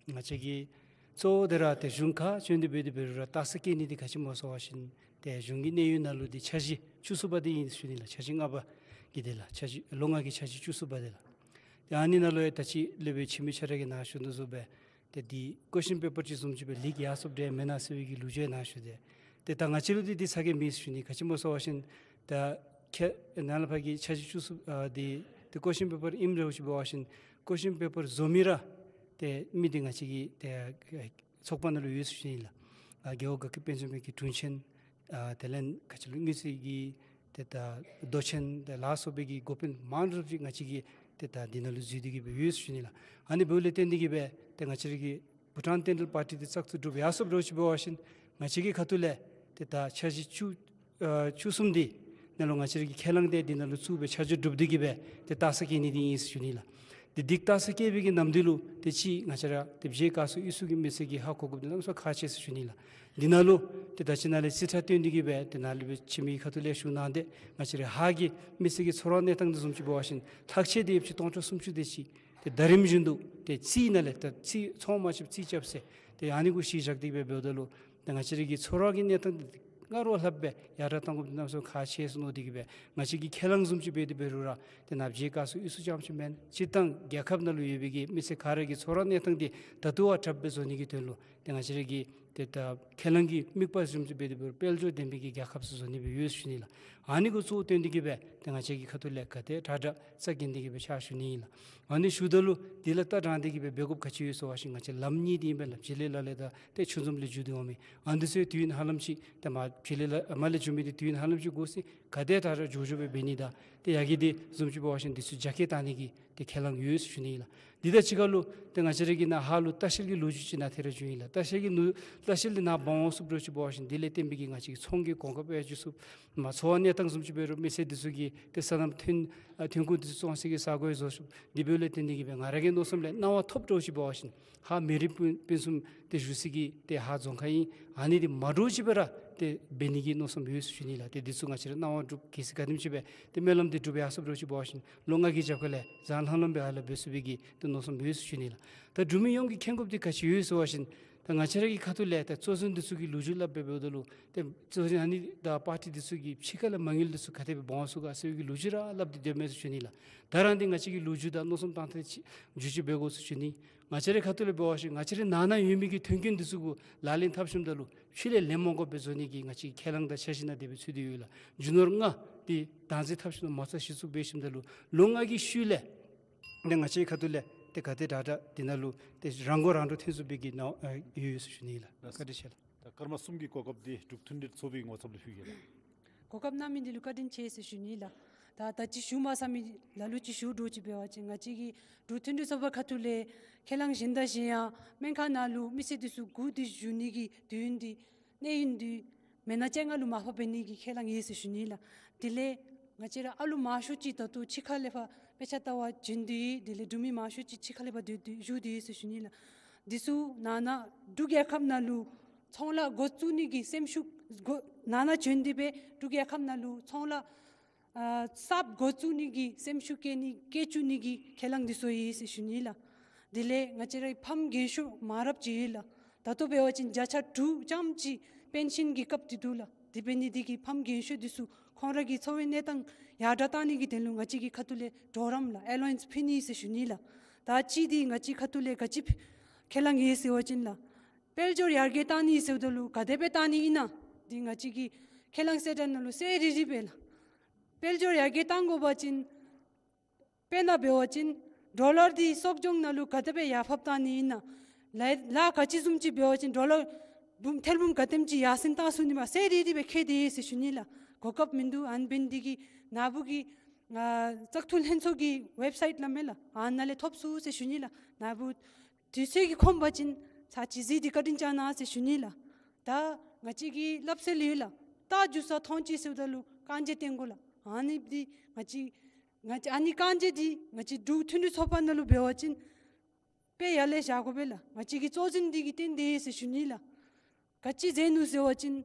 ང་བཅས་ཀྱིས་གཙོ་བོ་དེ་ར་ཏེ་གཞུང་ག་བྱོན་ཏེ་འབད་དེ་འབད་རུང་ར་རྟགས་གསལ་བཀལ་ནི་འདི་ག་ཅི་སྨོ་ཟེར་བ་ཅིན་ཏེ་གཞུང་གི་གནས་ཡུན་ནང་ལུ་འདི་འཆར་གཞི་བཅུ་གསུམ་པ་འདི་ཨིན་ཟེར་ཞུ་ནི་ལགས། འཆར་གཞི་ལྔ་པ་གི་འདི་ལགས། འཆར་གཞི་ལོ་ལྔ་གི་འཆར་གཞི་བཅུ་གསུམ་པ་འདི་ལགས། ཏེ་ཨ་ནི་ནང་ལུ་ཡང་ད་ཅི་ལས་སྦེ་ཁྱིམ་མི་ཆ་ར་གིས་ནཱ་ཞུ་དོ་བཟུམ་སྦེ་ཏེ་འདི་ཀོ་ཤཱན་པེ་པར་ཅིག་བཟུམ་ཅིག་སྦེ་ལིཀ་ཡར་སོངམ་འདྲས་མེན་ན་ཟེར་བའི་གི་ལོ་རྒྱུས་ནཱ་ཞུ་དེས། ཏེ་ད་ང་བཅས་ལུ་འདི་འདི་ཚ་གྱང་མེད་ཟེར་ཞུ་ནི། ག་ཅི་སྨོ་ཟེར་བ་ཅིན་ད་ཁྱེད་ནཱ་ལས་ཕར་གྱི་འཆར་གཞི་བཅུ་གསུམ་ཨ་འདི་ཏེ་ཀོ་ཤཱན་པེ་པར་ཨིནམ་འདྲཝ་ཅིག་འབད་བ་ཅིན་ཀོ་ཤཱན་པེ་པར་བཟོ་མི་ར་ཏེ་མི་འདི་ང་བཅས་ཀྱི་ཏེ་ཚོགས་པ་ནང་ལུ་ཡོད་ཟེར་ཞུ་ནི་ལགས། ཨ་རྒེད་འོག་དགའ་སྐྱིད་དཔལ་འཛོམས་གླིང་གི་དྲུང་ཆེན་ཨ་དེ་ལས་ག་ཅི་ལོ་དངུལ་རྩིས་ཀྱི་ཏེ་ད་མདོ་ཆེན་དེ་ལ་སོགས་པའི་གི་འགོ་དཔོན་མང་རབས་ཅིག་ང་བཅས་ཀྱིས་ཏེ་ད་འདི་ནང་ལུ་འཛུལ་ཏེ་གི་སྦེ་ཡོད་ཟེར་ཞུ་ནི་ལགས། ཨ་ནི་འབདཝ་ལས་བརྟེན་ཏེ་གི་སྦེ་ཏེ་ང་བཅས་ར་གི་བྷུ་ཊཱན་རྟེན་འབྲེལ་པར་ཊི་འདི་བཙག་འཐུ་གྲུབ་ཡར་སོངམ་འདྲཝ་ཅིག་འབད་བ་ཅིན་ང་བཅས་ཀྱི་ཁ་ཐུག་ལས་ཏེ་ད་འཆར་གཞི་བཅུ་ཨ་བཅུ་གསུམ་འདི་ནང་ལུ་ང་བཅས་ར་གིས་ཁས་བླངས་ཏེ་འདི་ནང་ལུ་བཙུགས་སྦེ་ཆ་འཇོག་གྲུབ་སྟེ་གི་སྦེ་ཏེ་རྟགས་གསལ་བཀལ་ནི་འདི་ཨིན་ཟེར་ཞུ་ནི་ལགས། ཏེ་འདི་རྟགས་གསལ་བཀལ་བའི་གི་ནམ་དུས་ལུ་ཏེ་ཅིག་ང་བཅས་ར་ཏེ་བྱེས་དཀར་གསུམ་གཡུས་གསུམ་གྱི་མི་སེར་གྱིས་ཧ་གོ་དགོཔ་འདི་གནམ་མེད་ས་མེད་ཁག་ཆེ་ཟེར་ཞུ་ནི་ལགས། འདི་ནང་ལུ་ཏེ་ད་ཅི་ནཱ་ལས་རྩིས་ཁྲ་སྟོན་ཏེ་གི་སྦེ་ཏེ་ནཱ་ལས་སྦེ་ཁྱིམ་མི་ཁ་ཐུག་ལས་ཞུ་གནང་སྟེ་ང་བཅས་ར་ཧཱ་གི་མི་སེར་གྱི་འཚོ་བ་གནས་སྟངས་འདི་བཟུམ་ཅིག་འབད་བ་ཅིན་ལྷག་ཆད་འདི་ཡོདཔ་ཅིག་སྟོང་ཕྲག་སུམ་ཅུ་དེ་ཅིག་ཏེ་ཟླ་རིམ་བཞིན་དུ་ཏེ་རྩིས་ནང་ལས་ད་རྩིས་ཚོང་མ་ཆིབ་རྩིས་རྐྱབ་ཟེར་ཏེ་ཨ་ནི་གུ་གཞི་བཞག་སྟེ་གི་སྦེ་འབདཝ་ད་ལུ་ཏེ་ང་བཅས་ར་གི་འཚོ་བ་གི་གནས་སྟངས་འདི་སྔར་བ་ལྷགཔ་སྦེ་ཡར་དྲག་གཏང་དགོཔ་འདི་གནམ་མེད་ས་མེད་ཁག་ཆེ་ཟེར་མནོ་སྟེ་གི་སྦེ་ང་བཅས་ཀྱིས་ཁས་བླངས་བཟུམ་ཅིག་འབད་དེ་འབད་རུང་ར་ཏེ་ནཱ་བྱེས་དཀར་གསུམ་གཡུས་གསུམ་རྐྱངམ་ཅིག་མེན། སྤྱིར་བཏང་རྒྱལ་ཁབ་ནང་ལུ་ཡོད་པའི་གི་མི་སེར་ག་ར་གི་འཚོ་བ་གནས་སྟངས་འདི་ད་ལྟོ་བ་དྲགཔ་སྦེ་བཟོ་ནི་གི་དོན་ལུ་ཏེ་ང་བཅས་ར་གི་ ཏེ་ད་ཁས་བླངས་ཀྱི་དམིགས་པ་བཟུམ་ཅིག་འབད་དེ་འབད་རུང་དཔལ་འབྱོར་ལྡན་པའི་གི་རྒྱལ་ཁབ་ཅིག་བཟོ་ནི་སྦེ་ཡོད་ཟེར་ཞུ་ནི་ལགས། ཨ་ནི་གུ་གཙོ་བོ་བཏོན་ཏེ་གི་སྦེ་ཏེ་ང་བཅས་ཀྱི་ཁ་ཐུག་ལས་ག་དེ་དྲག་དྲག་རྩ་འགེངས་ཏེ་གི་སྦེ་ཕྱག་ཞུ་ནི་ཨིན་ལགས། ཨ་ནི་ཞུཝ་ད་ལུ་དེ་ལས་ལྟ་དྲངས་ཏེ་གི་སྦེ་འབད་དགོཔ་ག་ཅི་ཡོད་ཟེར་བ་ཅིན་ང་བཅས་ལམ་གཉིས་འདི་ཨིན་པས་ལགས། བྱེད་ལས་ལཱ་ལས་དང་ཏེ་ཆོས་འཛོམས་ལས་མཇུག་བསྡུ་འོང་མི་ཨ་ནི་ཚུ་དུས་ཡུན་ཧ་ལམ་ཅིག་ཏེ་མ་བྱེད་ལས་ལཱ་མ་ལས་མཇུག་མི་འདི་དུས་ཡུན་ཧ་ལམ་ཅིག་འགོར་ཅི། ག་དེ་དྲག་དྲག་མགྱོགས་མགྱོགས་སྦེ་འབད་ནི་དང་ཏེ་ཡ་གི་འདི་བཟུམ་ཅིག་འབད་བ་ཅིན་འདི་ཚུ་རྒྱ་སྐྱེད་བཏང་ནི་གི་ཏེ་ཁས་བླངས་ཡོད་ཟེར་ཞུ་ནི་ཨིན་ལགས། འདི་དང་གཅིག་ཁར་ལུ་ཏེ་ང་བཅས་ར་གི་ནཱ་ཧཱ་ལུ་ལྟ་བཤལ་གྱི་ལོ་རྒྱུས་ཅིག་ནཱ་ཐད་ར་བྱུང་ཡི་ལགས། ལྟ་བཤལ་གྱི་ལོ་ལྟ་བཤལ་འདི་ནཱ་འབག་འོང་ཚུགསཔ་འདྲཝ་ཅིག་འབད་བ་ཅིན་དེ་ལས་བརྟེན་པའི་གི་ང་བཅས་ཀྱི་ཚོང་གི་གོ་སྐབས་ཡང་འཇུ་ཚུགས། མ་འཚོ་བ་གནས་སྟངས་བཟུམ་ཅིག་འབད་རུང་མི་སེར་འདི་ཚུ་གི་ཏེ་སོ་ནམ་ཐོན་ཨ་ཐོན་ཁུངས་འདི་ཚུ་བཙོང་སའི་གི་ས་གོ་ཡང་བཟོ་ཚུགས། དེ་འབདཝ་ལས་བརྟེན་ཏེ་གི་སྦེ་ང་ར་གི་མནོ་བསམ་ལས་གནང་བ་ཐོབ་འདྲཝ་ཅིག་འབད་བ་ཅིན་ཧཱ་མི་རིགས་སྤུན་སྤུན་གསུམ་ཏེ་བཞུགས་སའི་གི་ཏེ་ཧཱ་རྫོང་ཁག་ཨིན། ཨ་ནི་འདི་མ་འདྲཝ་ཅིག་སྦེ་ར་ཏེ་འབད་ནི་གི་མནོ་བསམ་ཡོད་ཟེར་ཞུ་ནི་ལགས། ཏེ་འདི་ཚུ་ང་བཅས་ར་གནང་བ་སྒྲུབ་གལ་སྲིད་ག་དེམ་ཅིག་སྦེ་ཏེ་སྨོན་ལམ་འདི་འགྲུབ་ཡར་སོཔ་འདྲཝ་ཅིག་འབད་བ་ཅིན་ལོ་ལྔ་གི་རྒྱབ་ཁ་ལས་བཟང་ལྷང་ལྷང་སྦེ་ཧ་ལམ་འབད་ཚུགས་པའི་གི་ཏེ་མནོ་བསམ་ཡོད་ཟེར་ཞུ་ནི་ལགས། ད་འབྲུག་མི་ཡོངས་ཀྱིས་མཁྱེན་དགོཔ་འདི་ག་ཅི་ཡོད་ཟེར་བ་ཅིན་ད་ང་བཅས་ར་གི་ཁ་ཐུག་ལས་ད་གཙོ་འཛིན་འདི་ཚུ་གི་ལོ་རྒྱུས་སླབ་སྦེ་འབདཝ་ད་ལུ་ཏེ་གཙོ་འཛིན་ཨ་ནི་དང་པར་ཊི་འདི་ཚུ་གི་ཕྱི་ཁ་ལས་མ་དངུལ་འདི་ཚུ་ག་དེ་སྦེ་འབག་འོང་ཚུགས་ག་ཟེར་བའི་གི་ལོ་རྒྱུས་ར་སླབ་སྟེ་སྡོདཔ་མས་ཟེར་ཞུ་ནི་ལགས། ད་རང་འདི་ང་བཅས་ཀྱི་ལོ་རྒྱུས་དང་མནོ་བསམ་བཏང་སྟེ་ཅིག་འགྱོ་ཅིག་འབད་དགོ་ཟེར་ཞུ་ནི། ང་བཅས་རའི་ཁ་ཐུག་ལས་འབད་བ་ཅིན་ང་བཅས་རའི་ནང་ན་ཡོད་མི་གི་ཐོན་སྐྱེད་འདི་ཚུ་གུ་ལག་ལེན་འཐབ་ཞིནམ་ད་ལུ་ཕྱི་ལས་ལེན་མ་དགོཔ་སྦེ་བཟོ་ནི་གི་ང་བཅས་ཀྱི་ཁས་བླངས་དང་འཆར་གཞི་ནང་དེ་སྦེ་ཚུད་དེ་ཡོད་ལགས། རྒྱུ་ནོར་ལྔ་འདི་བདག་འཛིན་འཐབ་ཞིནམ་མ་རྩ་ཞི་ཚུགསཔ་འབད་ཞིནམ་ད་ལུ་ལོ་ལྔ་གི་ཤུལ་ལས་ཏེ་ང་བཅས་ཁ་ཐུག་ལས་ཏེ་ག་དེ་དྲག་དྲག་འདི་ནང་ལུ་ཏེ་རང་མགོ་རང་འདྲོངས་ཐོན་ཚུགས་པའི་གི་ནང་ཨ་ཡོད་ཡོད་ཟེར་ཞུ་ནི་ལགས། བཀའ་དྲིན་ཆེ་ལགས། ད་སྐར་མ་གསུམ་གྱི་གོ་སྐབས་འདི་འབྲུག་མཐུན་སྒྲིལ་ཚོགས་པའི་ངོ་ཚབ་ལས་ཕུལ་གེ་ལགས། གོ་སྐབས་གནང་མི་འདི་ལུ་བཀའ་དྲིན་ཆེ་ཟེར་ཞུ་ནི་ལགས། ད་ད་ཅི་ཞུ་མ་ཚར་མི་ལ་ལུ་ཅིག་ཞུ་འདྲཝ་ཅིག་འབད་བ་ཅིན་ང་བཅས་ཀྱི་འབྲུག་མཐུན་སྒྲིལ་ཚོགས་པའི་ཁ་ཐུག་ལས་ཁས་བླངས་གཞན་དང་གཞན་ཡང་སྨན་ཁང་ནང་ལུ་མི་སེར་འདི་ཚུ་སྒུག་སྟེ་བཞུགས་ནི་གི་དུས་ཡུན་འདི་གནས་ཡུན་འདི་མི་ནག་བཅོ་ལྔ་ལུ་མར་ཕབ་འབད་ནི་གི་ཁས་བླངས་ཡོད་ཟེར་ཞུ་ནི་ལགས། དེ་ལས་ང་བཅས་ར་ཨ་ལུ་མང་ཤོས་ཅིག་ད་ལྟོ་ཕྱི་ཁ་ལས་ཕར་དཔེ་ཆ་ལྟ་བར་བྱོན་ཏེ་ཡོད། དེ་ལས་འབྲུག་མི་མང་ཤོས་ཅིག་ཕྱི་ཁ་ལས་ཕར་སྡོད་དེ་བཞུགས་ཏེ་ཡོད་ཟེར་ཞུ་ནི་ལགས། འདི་ཚུ་ནང་ན་འབྲུག་རྒྱལ་ཁབ་ནང་ལུ་ཚོང་ལཱ་འགོ་བཙུགས་ནི་གི་སེམས་ཤུགས་འགོ་ནང་ན་བྱོན་ཏེ་སྦེ་འབྲུག་རྒྱལ་ཁབ་ནང་ལུ་ཚོང་ལཱ་ཨ་གསརཔ་འགོ་བཙུགས་ནི་གི་སེམས་ཤུགས་བསྐྱེད་ནི་བསྐྱེད་བཅུག་ནི་གི་ཁས་བླངས་འདི་ཚུ་ཡོད་ཟེར་ཞུ་ནི་ལགས། དེ་ལས་ང་བཅས་རའི་ཕམ་རྒན་ཤོས་མང་རབས་ཅིག་ཡོད་ལགས། ད་ལྟོ་འབད་བ་ཅིན་བརྒྱ་ཆ་དྲུག་ཙམ་ཅིག་པེན་ཤཱན་གྱི་སྐབས་འདི་འདུག་ལགས། དེ་འབད་ནི་འདི་གིས་ཕམ་རྒན་ཤོས་འདི་ཚུ་ཁོང་ར་གི་འཚོ་བའི་གནས་སྟངས་ཡར་དྲག་བཏང་ནི་གི་དོན་ལུ་ང་བཅས་ཀྱི་ཁ་ཐུག་ལས་གྲོགས་རམ་ལགས་ཨེ་ལོ་ཝེནསི་ཕུལ་ནི་ཟེར་ཞུ་ནི་ལགས། ད་ཅི་འདི་ང་བཅས་ཁ་ཐུག་ལས་ག་ཅི་ཁས་བླངས་ཡོད་ཟེར་བ་ཅིན་ལགས། དཔལ་འབྱོར་ཡར་རྒྱས་བཏང་ནི་ཟེརཝ་ད་ལུ་ག་དེ་སྦེ་བཏང་ནི་ཨིན་ན་འདི་ང་བཅས་ཀྱི་ཁས་བླངས་གསལ་བསྒྲགས་ནང་ལུ་གསལ་རི་རི་སྦེ་ལགས། དཔལ་འབྱོར་ཡར་རྒྱས་བཏང་དགོ་པ་ཅིན་དཔེར་ན་འབད་བ་ཅིན་ཌོ་ལར་འདི་གསོག་འཇོག་ནང་ལུ་ག་དེ་སྦེ་ཡར་ཕབ་བཏང་ནི་ཨིན་ན། ལཱ་ལཱ་ག་ཅི་བཟུམ་ཅིག་འབད་བ་ཅིན་ཌོ་ལར་འབུམ་ཐེར་འབུམ་ག་དེམ་ཅིག་ཡར་སེང་བཏང་ཚུགས་ནི་མས་གསལ་རི་རི་སྦེ་བཀོད་དེ་ཡོད་ཟེར་ཞུ་ནི་ལགས། གོ་སྐབས་མིན་འདུག། ཨ་ནི་འབད་ནི་འདི་གིས་ནཱ་བུ་གི་ཨ་བཙག་འཐུ་ལྷན་ཚོགས་ཀྱི་ཝེབ་སའིཊ་སླབ་མས་ལགས། ཨ་ནཱ་ལས་ཐོབ་ཚུགས་ཟེར་ཞུ་ནི་ལགས། ནཱ་བུ་དུས་ཚོད་ཀྱིས་ཁོམ་པ་ཅིན་ཚར་གཅིག་གཟིགས་ཏེ་བཀའ་དྲིན་བསྐྱང་གནང་ཟེར་ཞུ་ནི་ལགས། ད་ང་བཅས་ཀྱི་སླབ་སྲོལ་ཡོད་ལགས། རྟ་རྒྱུག་ས་མཐོང་ཅི་ཟེརཝ་ད་ལུ་རྐང་རྗེས་བསྟན་དགོ་ལགས། ཨ་ནི་འདི་ང་བཅས་ང་བཅས་ཨ་ནི་རྐང་རྗེས་འདི་ང་བཅས་འབྲུག་མཐུན་སྒྲིལ་ཚོགས་པ་ནང་ལུ་འབད་བ་ཅིན་དཔེ་ཡར་ལས་བཞག་དགོ་པས་ལགས། ང་བཅས་ཀྱི་གཙོ་འཛིན་འདི་གིས་བསྟན་ཏེ་ཡོད་ཟེར་ཞུ་ནི་ལགས། ག་ཅི་མཛད་ནུག་ཟེར་བ་ཅིན་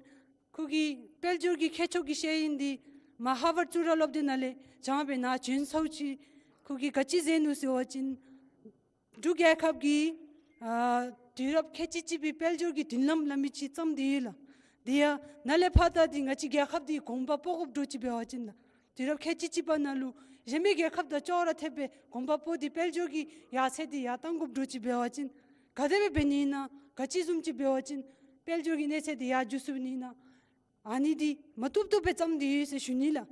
ཁོ་གིས་དཔལ་འབྱོར་གྱི་ཁྱད་ཆོས་ཀྱི་ཤེས་ཡོན་འདི་མར་ཧར་ཝརཌ་གཙུག་ལག་སློབ་སྡེ་ནང་ལས་སྦྱངས་སྦེ་ནཱ་བྱོན་ཚརཝ་ཅིག་ཁོ་གིས་ག་ཅི་མཛད་ནུག་ཟེར་བ་ཅིན་འབྲུག་རྒྱལ་ཁབ་ཀྱི་ཨ་དུས་རབས་ཁལ་གཅིག་གཅིག་པའི་དཔལ་འབྱོར་གྱི་མདུན་ལམ་སླབ་མི་ཅིག་བརྩམས་ཏེ་ཡོད་ལགས། དེ་ཡང་ནཱ་ལས་ཕར་ད་འདི་ང་བཅས་རྒྱལ་ཁབ་འདི་གོང་འཕེལ་སྤོ་དགོཔ་འདྲཝ་ཅིག་འབད་བ་ཅིན་ལགས། དུས་རབས་ཁལ་གཅིག་གཅིག་པ་ནང་ལུ་གཞན་མི་རྒྱལ་ཁབ་དང་ཅོག་ར་འཐདཔ་སྦེ་གོང་འཕེལ་སྤོ་སྟེ་དཔལ་འབྱོར་གྱི་ཡར་ཚད་འདི་ཡར་བཏང་དགོཔ་འདྲཝ་ཅིག་འབད་བ་ཅིན་ག་དེ་སྦེ་འབད་ནི་ཨིན་ན། ག་ཅི་བཟུམ་ཅིག་འབད་བ་ཅིན་དཔལ་འབྱོར་གྱི་གནས་ཚད་འདི་ཡར་འགྱོ་ཚུགས་ནི་ཨིན་ན། ཨ་ནི་འདི་མ་བཏུབ་བཏུབ་སྦེ་བརྩམས་ཏེ་ཡོད་ཟེར་ཞུ་ནི་ལགས།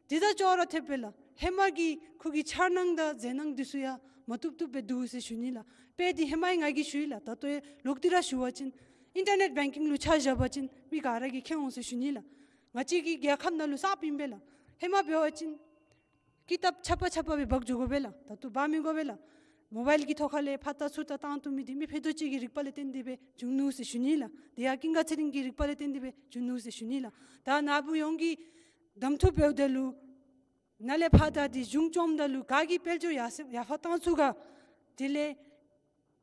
དེ་དང་ཅོག་ར་འཐདཔ་སྦེ་ལགས་ཧེ་མ་གི་ཁོ་གི་འཆར་སྣང་དང་མཛད་སྣང་འདི་ཚུ་ཡང་མ་བཏུབ་བཏུབ་སྦེ་འདུག་ཟེར་ཞུ་ནི་ལགས། དཔེ་འདི་ཧེ་མ་ཡང་ང་གིས་ཞུ་ཡི་ལགས། ད་ལྟོ་ཡང་ལོག་སྟེ་ར་ཞུ་བ་ཅིན་ཨིན་ཊར་ནེཊ་བེང་ཀིང་ལུ་ཆ་བཞག་པ་ཅིན་མི་ག་ར་གིས་མཁྱེན་འོང་ཟེར་ཞུ་ནི་ལགས། ང་བཅས་ཀྱི་རྒྱལ་ཁབ་ནང་ལུ་གསརཔ་ཨིན་པས་ལགས། ཧེ་མ་འབད་བ་ཅིན་ཀི་ཏབ་ཆ་པ་ཆ་པ་སྦེ་འབག་འགྱོ་དགོ་པས་ལགས། ད་ལྟོ་འབག་མི་དགོ་པས་ལགས། མོ་བཱའིལ་གྱི་ཐོག་ཁ་ལས་ཕར་ལྟ་ཚུར་ལྟ་བཏང་བཏུབ་མི་འདི་མི་ཕྱེད་དོ་ཅིག་གི་རིག་པ་ལས་བརྟེན་ཏེ་སྦེ་བྱུང་ནུག་ཟེར་ཞུ་ནི་ལགས། དེ་ཡང་ཀུན་དགའ་ཚེ་རིང་གི་རིག་པ་ལས་བརྟེན་ཏེ་སྦེ་བྱུང་ནུག་ཟེར་ཞུ་ནི་ལགས། ད་ནཱ་བུ་ཡོངས་ཀྱིས་གདམ་འཐུ་འབདཝ་ད་ལུ་ནཱ་ལས་ཕར་ད་འདི་གཞུང་བཅོམ་ད་ལུ་ག་གིས་དཔལ་འབྱོར་ཡར་སེང་ཡར་འཕར་བཏང་ཚུགས་ག། དེ་ལས་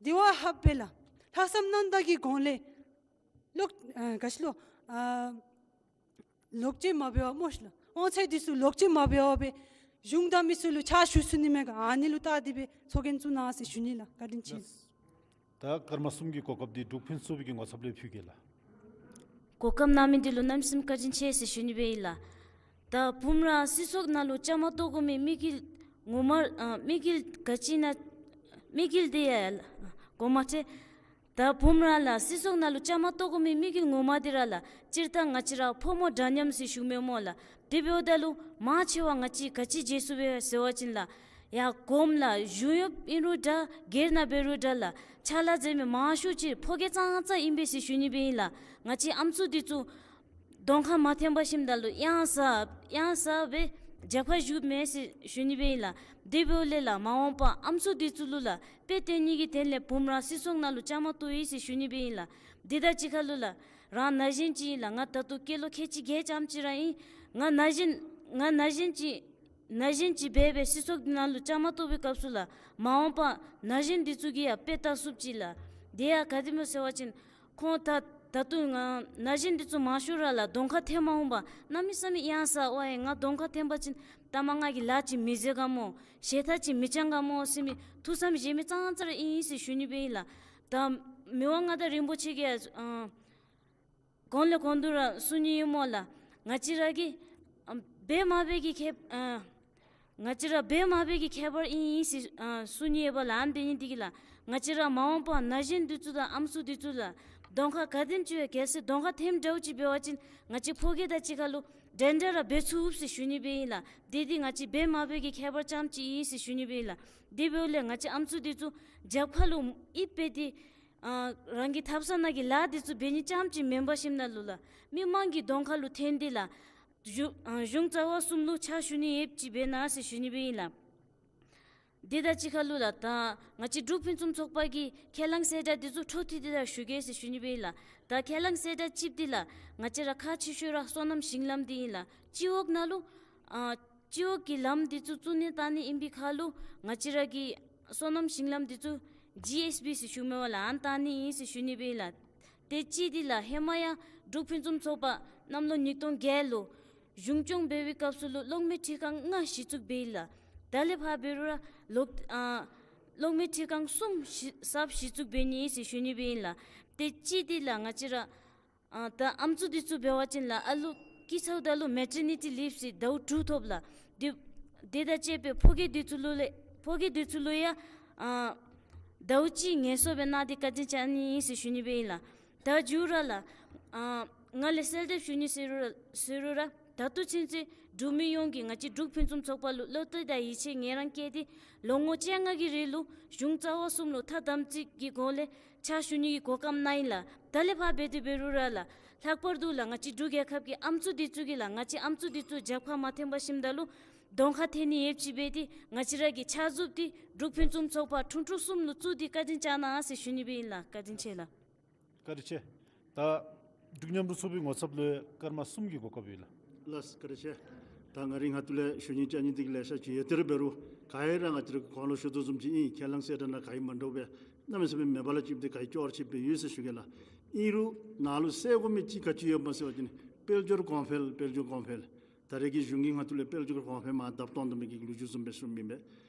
དེ་བ་ཧབ་སྦེ་ལགས་ལྷག་བསམ་རྣམ་དག་གི་སྒོ་ལས་ལོག་ཨ་ག་ཅི་ལོ་ཨ་ལོག་སྤྱོད་མ་འབད་བར་སྨོ་ཤིག་ལགས། དབང་ཚད་འདི་ཚུ་ལོག་སྤྱོད་མ་འབད་བར་སྦེ་གཞུང་དང་མི་སེར་ལུ་ཕྱག་ཞུ་ཚུགས་ནི་མས་ག། ཨ་ནི་ལུ་བལྟ་སྟེ་སྦེ་ཚོགས་རྒྱན་བཙུགས་གནང་ཟེར་ཞུ་ནི་ལགས། བཀའ་དྲིན་ཆེ། ད་སྐར་མ་གསུམ་གྱི་གོ་སྐབས་འདི་འབྲུག་ཕུན་ཚོགས་པའི་གི་ངོ་ཚབ་ལས་ཕུལ་གེ་ལགས། གོ་སྐབས་གནང་མི་འདི་ལུ་གནམ་མེད་ས་མེད་བཀའ་དྲིན་ཆེ་ཟེར་ཞུ་ནི་སྦེ་ཨིན་ལགས། ད་བུམ་ར་སྲིད་ཚོགས་ནང་ལུ་བཅའ་མར་གཏོགས་དགོ་མི་དམིགས་ཡུལ་ངོ་མ་ཨ་དམིགས་ཡུལ་ག་ཅི་ཨིན་ན་དམིགས་ཡུལ་འདི་ཡང་གོ་མ་ཐོས། ད་བུམོ་ར་ལགས་སྲིད་ཚོགས་ནང་ལུ་བཅའ་མར་གཏོགས་དགོ་མི་མི་གི་ངོ་མ་འདི་ར་ལགས་སྤྱིར་བཏང་ང་བཅས་ར་ཕོ་མོ་འདྲ་མཉམ་ཟེར་ཞུ་མི་སྨོ་ལགས། དེ་འབདཝ་ད་ལུ་མང་ཆེ་བ་ང་བཅས་ག་ཅི་བརྗེད་སོང་པས་ཟེར་བ་ཅིན་ལགས། ཡར་གོངམ་ལགས་གཞུང་གཡོགཔ་ཨིན་རུང་འདྲ་སྒེར་ནང་འབད་རུང་འདྲ་ལགས་ཕྱག་ལཱ་མཛད་མི་མང་ཤོས་ཅིག་ཕོ་སྐྱེས་ཙང་ཙང་ཨིན་པས་ཟེར་ཞུ་ནི་སྦེ་ཨིན་ལགས། ང་བཅས་ཨམ་སྲུ་འདི་ཚུ་གདོང་ཁར་མ་འཐོན་པར་ཞིནམ་ད་ལུ་གཡང་ཟ་གཡང་ཟ་སྦེ་རྒྱབ་ཁར་བཞུགས་མས་ཟེར་ཞུ་ནི་སྦེ་ཨིན་ལགས། དེ་འབདཝ་ལས་ལགས་མ་འོངས་པར་ཨམ་སྲུ་འདི་ཚུ་ལུ་ལགས་དཔེ་སྟོན་ནི་གི་དོན་ལས་བུམོ་ར་སྲིད་ཚོགས་ནང་ལུ་བཅའ་མར་གཏོགས་ཡི་ཟེར་ཞུ་ནི་སྦེ་ཨིན་ལགས། དེ་དང་གཅིག་ཁར་ལུ་ལགས་རང་ན་གཞོན་ཅིག་ཨིན་ལགས། ང་ད་ལྟོ་སྐྱེས་ལོ་ཁལ་གཅིག་བརྒྱད་ཙམ་ཅིག་ར་ཨིན། ང་ན་གཞོན་ང་ན་གཞོན་ཅིག་ན་གཞོན་ཅིག་འབད་སྦེ་སྲིད་ཚོགས་འདི་ནང་ལུ་བཅའ་མར་གཏོགས་པའི་སྐབས་སུ་ལགས་མ་འོངས་པར་ན་གཞོན་འདི་ཚུ་གིས་ཡང་དཔེ་བལྟ་ཚུགསཔ་ཅིག་ལགས། དེ་ཡང་ག་དེ་སྨོ་ཟེར་བ་ཅིན་ཁོང་ད་ད་ལྟོ་ང་ན་གཞོན་འདི་ཚུ་མང་ཤོས་ར་ལགས་གདོང་ཁར་འཐོན་མ་འོང་པར་གནམ་མེད་ས་མེད་གཡང་ཟ་ཝའེ་ང་གདོང་ཁར་འཐོན་པ་ཅིན་ལྟ་མ་ང་གིས་ལཱ་ཅིག་མི་མཛད་ག་སྨོ་ཞེ་ཐག་ཅིག་མི་བཅང་ག་སྨོ་ཟེར་མི་ཐུགས་བསམ་བཞེས་མི་ཙང་ཙ་ར་ཨིན་ཟེར་ཞུ་ནི་སྦེ་ཨིན་ལགས། ད་མི་དབང་མངའ་བདག་རིན་པོ་ཆེ་གིས་ཨ་གོང་ལས་གོང་དུ་ར་གསུང་ནི་ཨིན་སྨོ་ལགས། ང་བཅས་ར་གི་ཨ་འབད་མ་འབད་གི་ཁྱད་ཨ་ང་བཅས་ར་འབད་མ་འབད་གི་ཁྱད་པར་ཨིན་ཨིན་ཟེར་ཨ་གསུང་ནི་ཡོདཔ་ལགས། ཨ་ནི་དེ་ཨིན་དེ་གིས་ལགས་ང་བཅས་ར་མ་འོངས་པར་ན་གཞོན་འདི་ཚུ་དང་ཨམ་སྲུ་འདི་ཚུ་ལགས་གདོང་ཁར་ག་དེམ་ཅིག་སྦེ་གལ་སྲིད་གདོང་ཁར་འཐོནམ་འདྲཝ་ཅིག་འབད་བ་ཅིན་ང་བཅས་ཕོ་སྐྱེས་དང་གཅིག་ཁར་ལུ་འདྲན་འདྲ་ར་འབད་ཚུགས་ཟེར་ཞུ་ནི་སྦེ་ཨིན་ལགས། དེ་འདི་ང་བཅས་འབད་མ་འབད་གི་ཁྱད་པར་ཙམ་ཅིག་ཨིན་ཟེར་ཞུ་ནི་སྦེ་ཨིན་ལགས། དེ་འབདཝ་ལས་ང་བཅས་ཨམ་སྲུ་འདི་ཚུ་རྒྱབ་ཁ་ལུ་ཨིབ་སྦེ་ཏེ་ཨ་རང་གི་ཐབ་ཚང་ནང་གི་ལཱ་འདི་ཚུ་འབད་ནི་ཙམ་ཅིག་མེན་པར་ཞིནམ་ད་ལུ་ལགས་མི་མང་གི་གདོང་ཁ་ལུ་འཐོན་ཏེ་ལགས་གཞུང་ཨ་གཞུང་རྩ་བ་གསུམ་ལུ་ཕྱག་ཞུ་ནི་ཡོདཔ་ཅིག་འབད་གནང་ཟེར་ཞུ་ནི་སྦེ་ཨིན་ལགས། དེ་དང་གཅིག་ཁར་ལུ་ལགས་ད་ང་བཅས་འབྲུག་ཕུན་སུམ་ཚོགས་པ་གི་ཁས་བླངས་གསལ་བསྒྲགས་འདི་ཚུ་འཕྲོ་མཐུད་དེ་ར་ཞུ་གེ་ཟེར་ཞུ་ནི་སྦེ་ཨིན་ལགས། ད་ཁས་བླངས་གསལ་བསྒྲགས་གཅིག་འདི་ལགས་ང་བཅས་ར་ཁག་ཆེ་ཤོས་ར་སོ་ནམ་ཞིང་ལམ་འདི་ཨིན་ལགས། སྤྱི་འོག་ནང་ལུ་ཨ་སྤྱི་འོག་གི་ལམ་འདི་ཚུ་བཙུགས་ནི་བཏང་ནི་ཨིན་པའི་ཁར་ལུ་ང་བཅས་ར་གི་སོ་ནམ་ཞིང་ལམ་འདི་ཚུ་ཇི་ཨེསི་བི་ཟེར་ཞུ་མི་བ་ལགས་ཨ་ནི་བཏང་ནི་ཨིན་ཟེར་ཞུ་ནི་སྦེ་ཨིན་ལགས། དེ་གཅིག་འདི་ལགས་ཧེ་མ་ཡང་འབྲུག་ཕུན་སུམ་ཚོགས་པ་གནམ་ལོ་ཉིས་སྟོང་བརྒྱད་ལུ་གཞུང་སྐྱོང་འབད་བའི་སྐབས་སུ་ལུ་གློག་མེ་ཁྲི་ཁང་ལྔ་གཞི་བཙུགས་འབད་ཡི་ལགས། ད་ལས་ཕར་འབད་རུང་ར་ལོག་ཨ་གློག་མེ་ཁྲི་ཁང་གསུམ་གཞི་གསརཔ་གཞི་བཙུགས་འབད་ནི་ཨིན་ཟེར་ཞུ་ནི་སྦེ་ཨིན་ལགས། དེ་གཅིག་འདི་ལགས་ང་བཅས་ར་ཨ་ད་ཨམ་སྲུ་འདི་ཚུ་འབད་བ་ཅིན་ལགས་ཨ་ལུ་སྐྱེས་ཚརཝ་ད་ལུ་མེ་ཊར་ནི་ཊི་ལིབ་ཟེར་ཟླཝ་དྲུག་ཐོབ་ལགས། དེ་དེ་དང་བཅས་པའི་ཕོ་སྐྱེས་འདི་ཚུ་ལུ་ལས་ཕོ་སྐྱེས་འདི་ཚུ་ལུ་ཡང་ཨ་ཟླཝ་གཅིག་ངལ་གསོ་སྦེ་གནང་སྟེ་བཀའ་དྲིན་བསྐྱང་ནི་ཨིན་ཟེར་ཞུ་ནི་སྦེ་ཨིན་ལགས། ད་མཇུག་ར་ལགས་ཨ་ང་ལས་གསལ་འདེབས་ཞུ་ནི་ཟེར་རུང་ར་ཟེར་རུང་ར་ད་ལྟོ་ཚུན་ཚོད་འབྲུག་མི་ཡོངས་ཀྱིས་ང་བཅས་འབྲུག་ཕུན་སུམ་ཚོགས་པ་ལུ་བློ་གཏད་དང་ཡིད་ཆེས་ངེས་རང་བསྐྱེད་དེ་ལོ་ངོ་བཅོ་ལྔ་གི་རིང་ལུ་གཞུང་རྩ་བ་གསུམ་ལུ་ཐ་དམ་ཚིག་གི་སྒོ་ལས་ཕྱག་ཞུ་ནི་གི་གོ་སྐབས་གནང་ཡི་ལགས། ད་ལས་ཕར་འབད་དེ་འབད་རུང་ར་ལགས་ལྷག་པར་དུ་ལགས་ང་བཅས་འབྲུག་རྒྱལ་ཁབ་ཀྱི་ཨམ་སྲུ་འདི་ཚུ་གིས་ལགས་ང་བཅས་ཨམ་སྲུ་འདི་ཚུ་རྒྱབ་ཁར་མ་འཐོན་པར་ཞིནམ་ད་ལུ་གདོང་ཁར་འཐོན་ནི་ཡོདཔ་ཅིག་འབད་དེ་ང་བཅས་ར་གི་ཕྱག་མཛུབ་འདི་འབྲུག་ཕུན་སུམ་ཚོགས་པ་ཁྲུང་ཁྲུང་གསུམ་ལུ་བཙུགས་ཏེ་བཀའ་དྲིན་བསྐྱང་གནང་ཟེར་ཞུ་ནི་སྦེ་ཨིན་ལགས། བཀའ་དྲིན་ཆེ་ལགས། བཀའ་དྲིན་ཆེ། ད་འབྲུག་མཉམ་རུབ་ཚོགས་པའི་ངོ་ཚབ་ལུ་སྐར་མ་གསུམ་གྱི་གོ་སྐབས་ཡོད་ལགས། ལགས་བཀའ་དྲིན་ཆེ། ད་ང་རའི་ངོས་ཐོག་ལས་ཞུ་སྙིང་བཅངས་སྙིང་འདི་གིས་ལེ་ཤ་ཅིག་ཡོད། དེ་ར་འབད་རུང་ག་ར་ང་བཅས་ར་གོང་ལུ་ཞུ་དོ་བཟུམ་ཅིག་ཨིན། ཁས་བླངས་གསལ་བསྒྲགས་ནང་ག་ཡང་མ་འདྲཝ་སྦེ་གནམ་མེད་ས་མེད་མེད་པ་ལས་ཅིག་འདི་ག་ཡང་ཅོག་ར་ཅིག་སྦེ་ཡོད་ཟེར་ཞུ་གེ་ལགས། ཨིན་རུང་ནཱ་ལུ་གསལ་དགོ་མི་ཅིག་ག་ཅི་ཡོདཔ་སྨོ་ཟེར་བ་ཅིན་དཔལ་འབྱོར་གོང་འཕེལ་དཔལ་འབྱོར་གོང་འཕེལ། ད་རེས་ཀྱི་གཞུང་གི་ངོས་ཐོག་ལས་དཔལ་འབྱོར་གོང་འཕེལ་མར་བརྡབ་གཏང་དོ་མི་གི་ལོ་རྒྱུས་བཟུམ་སྦེ་ཞུཝ་ཨིན་པས།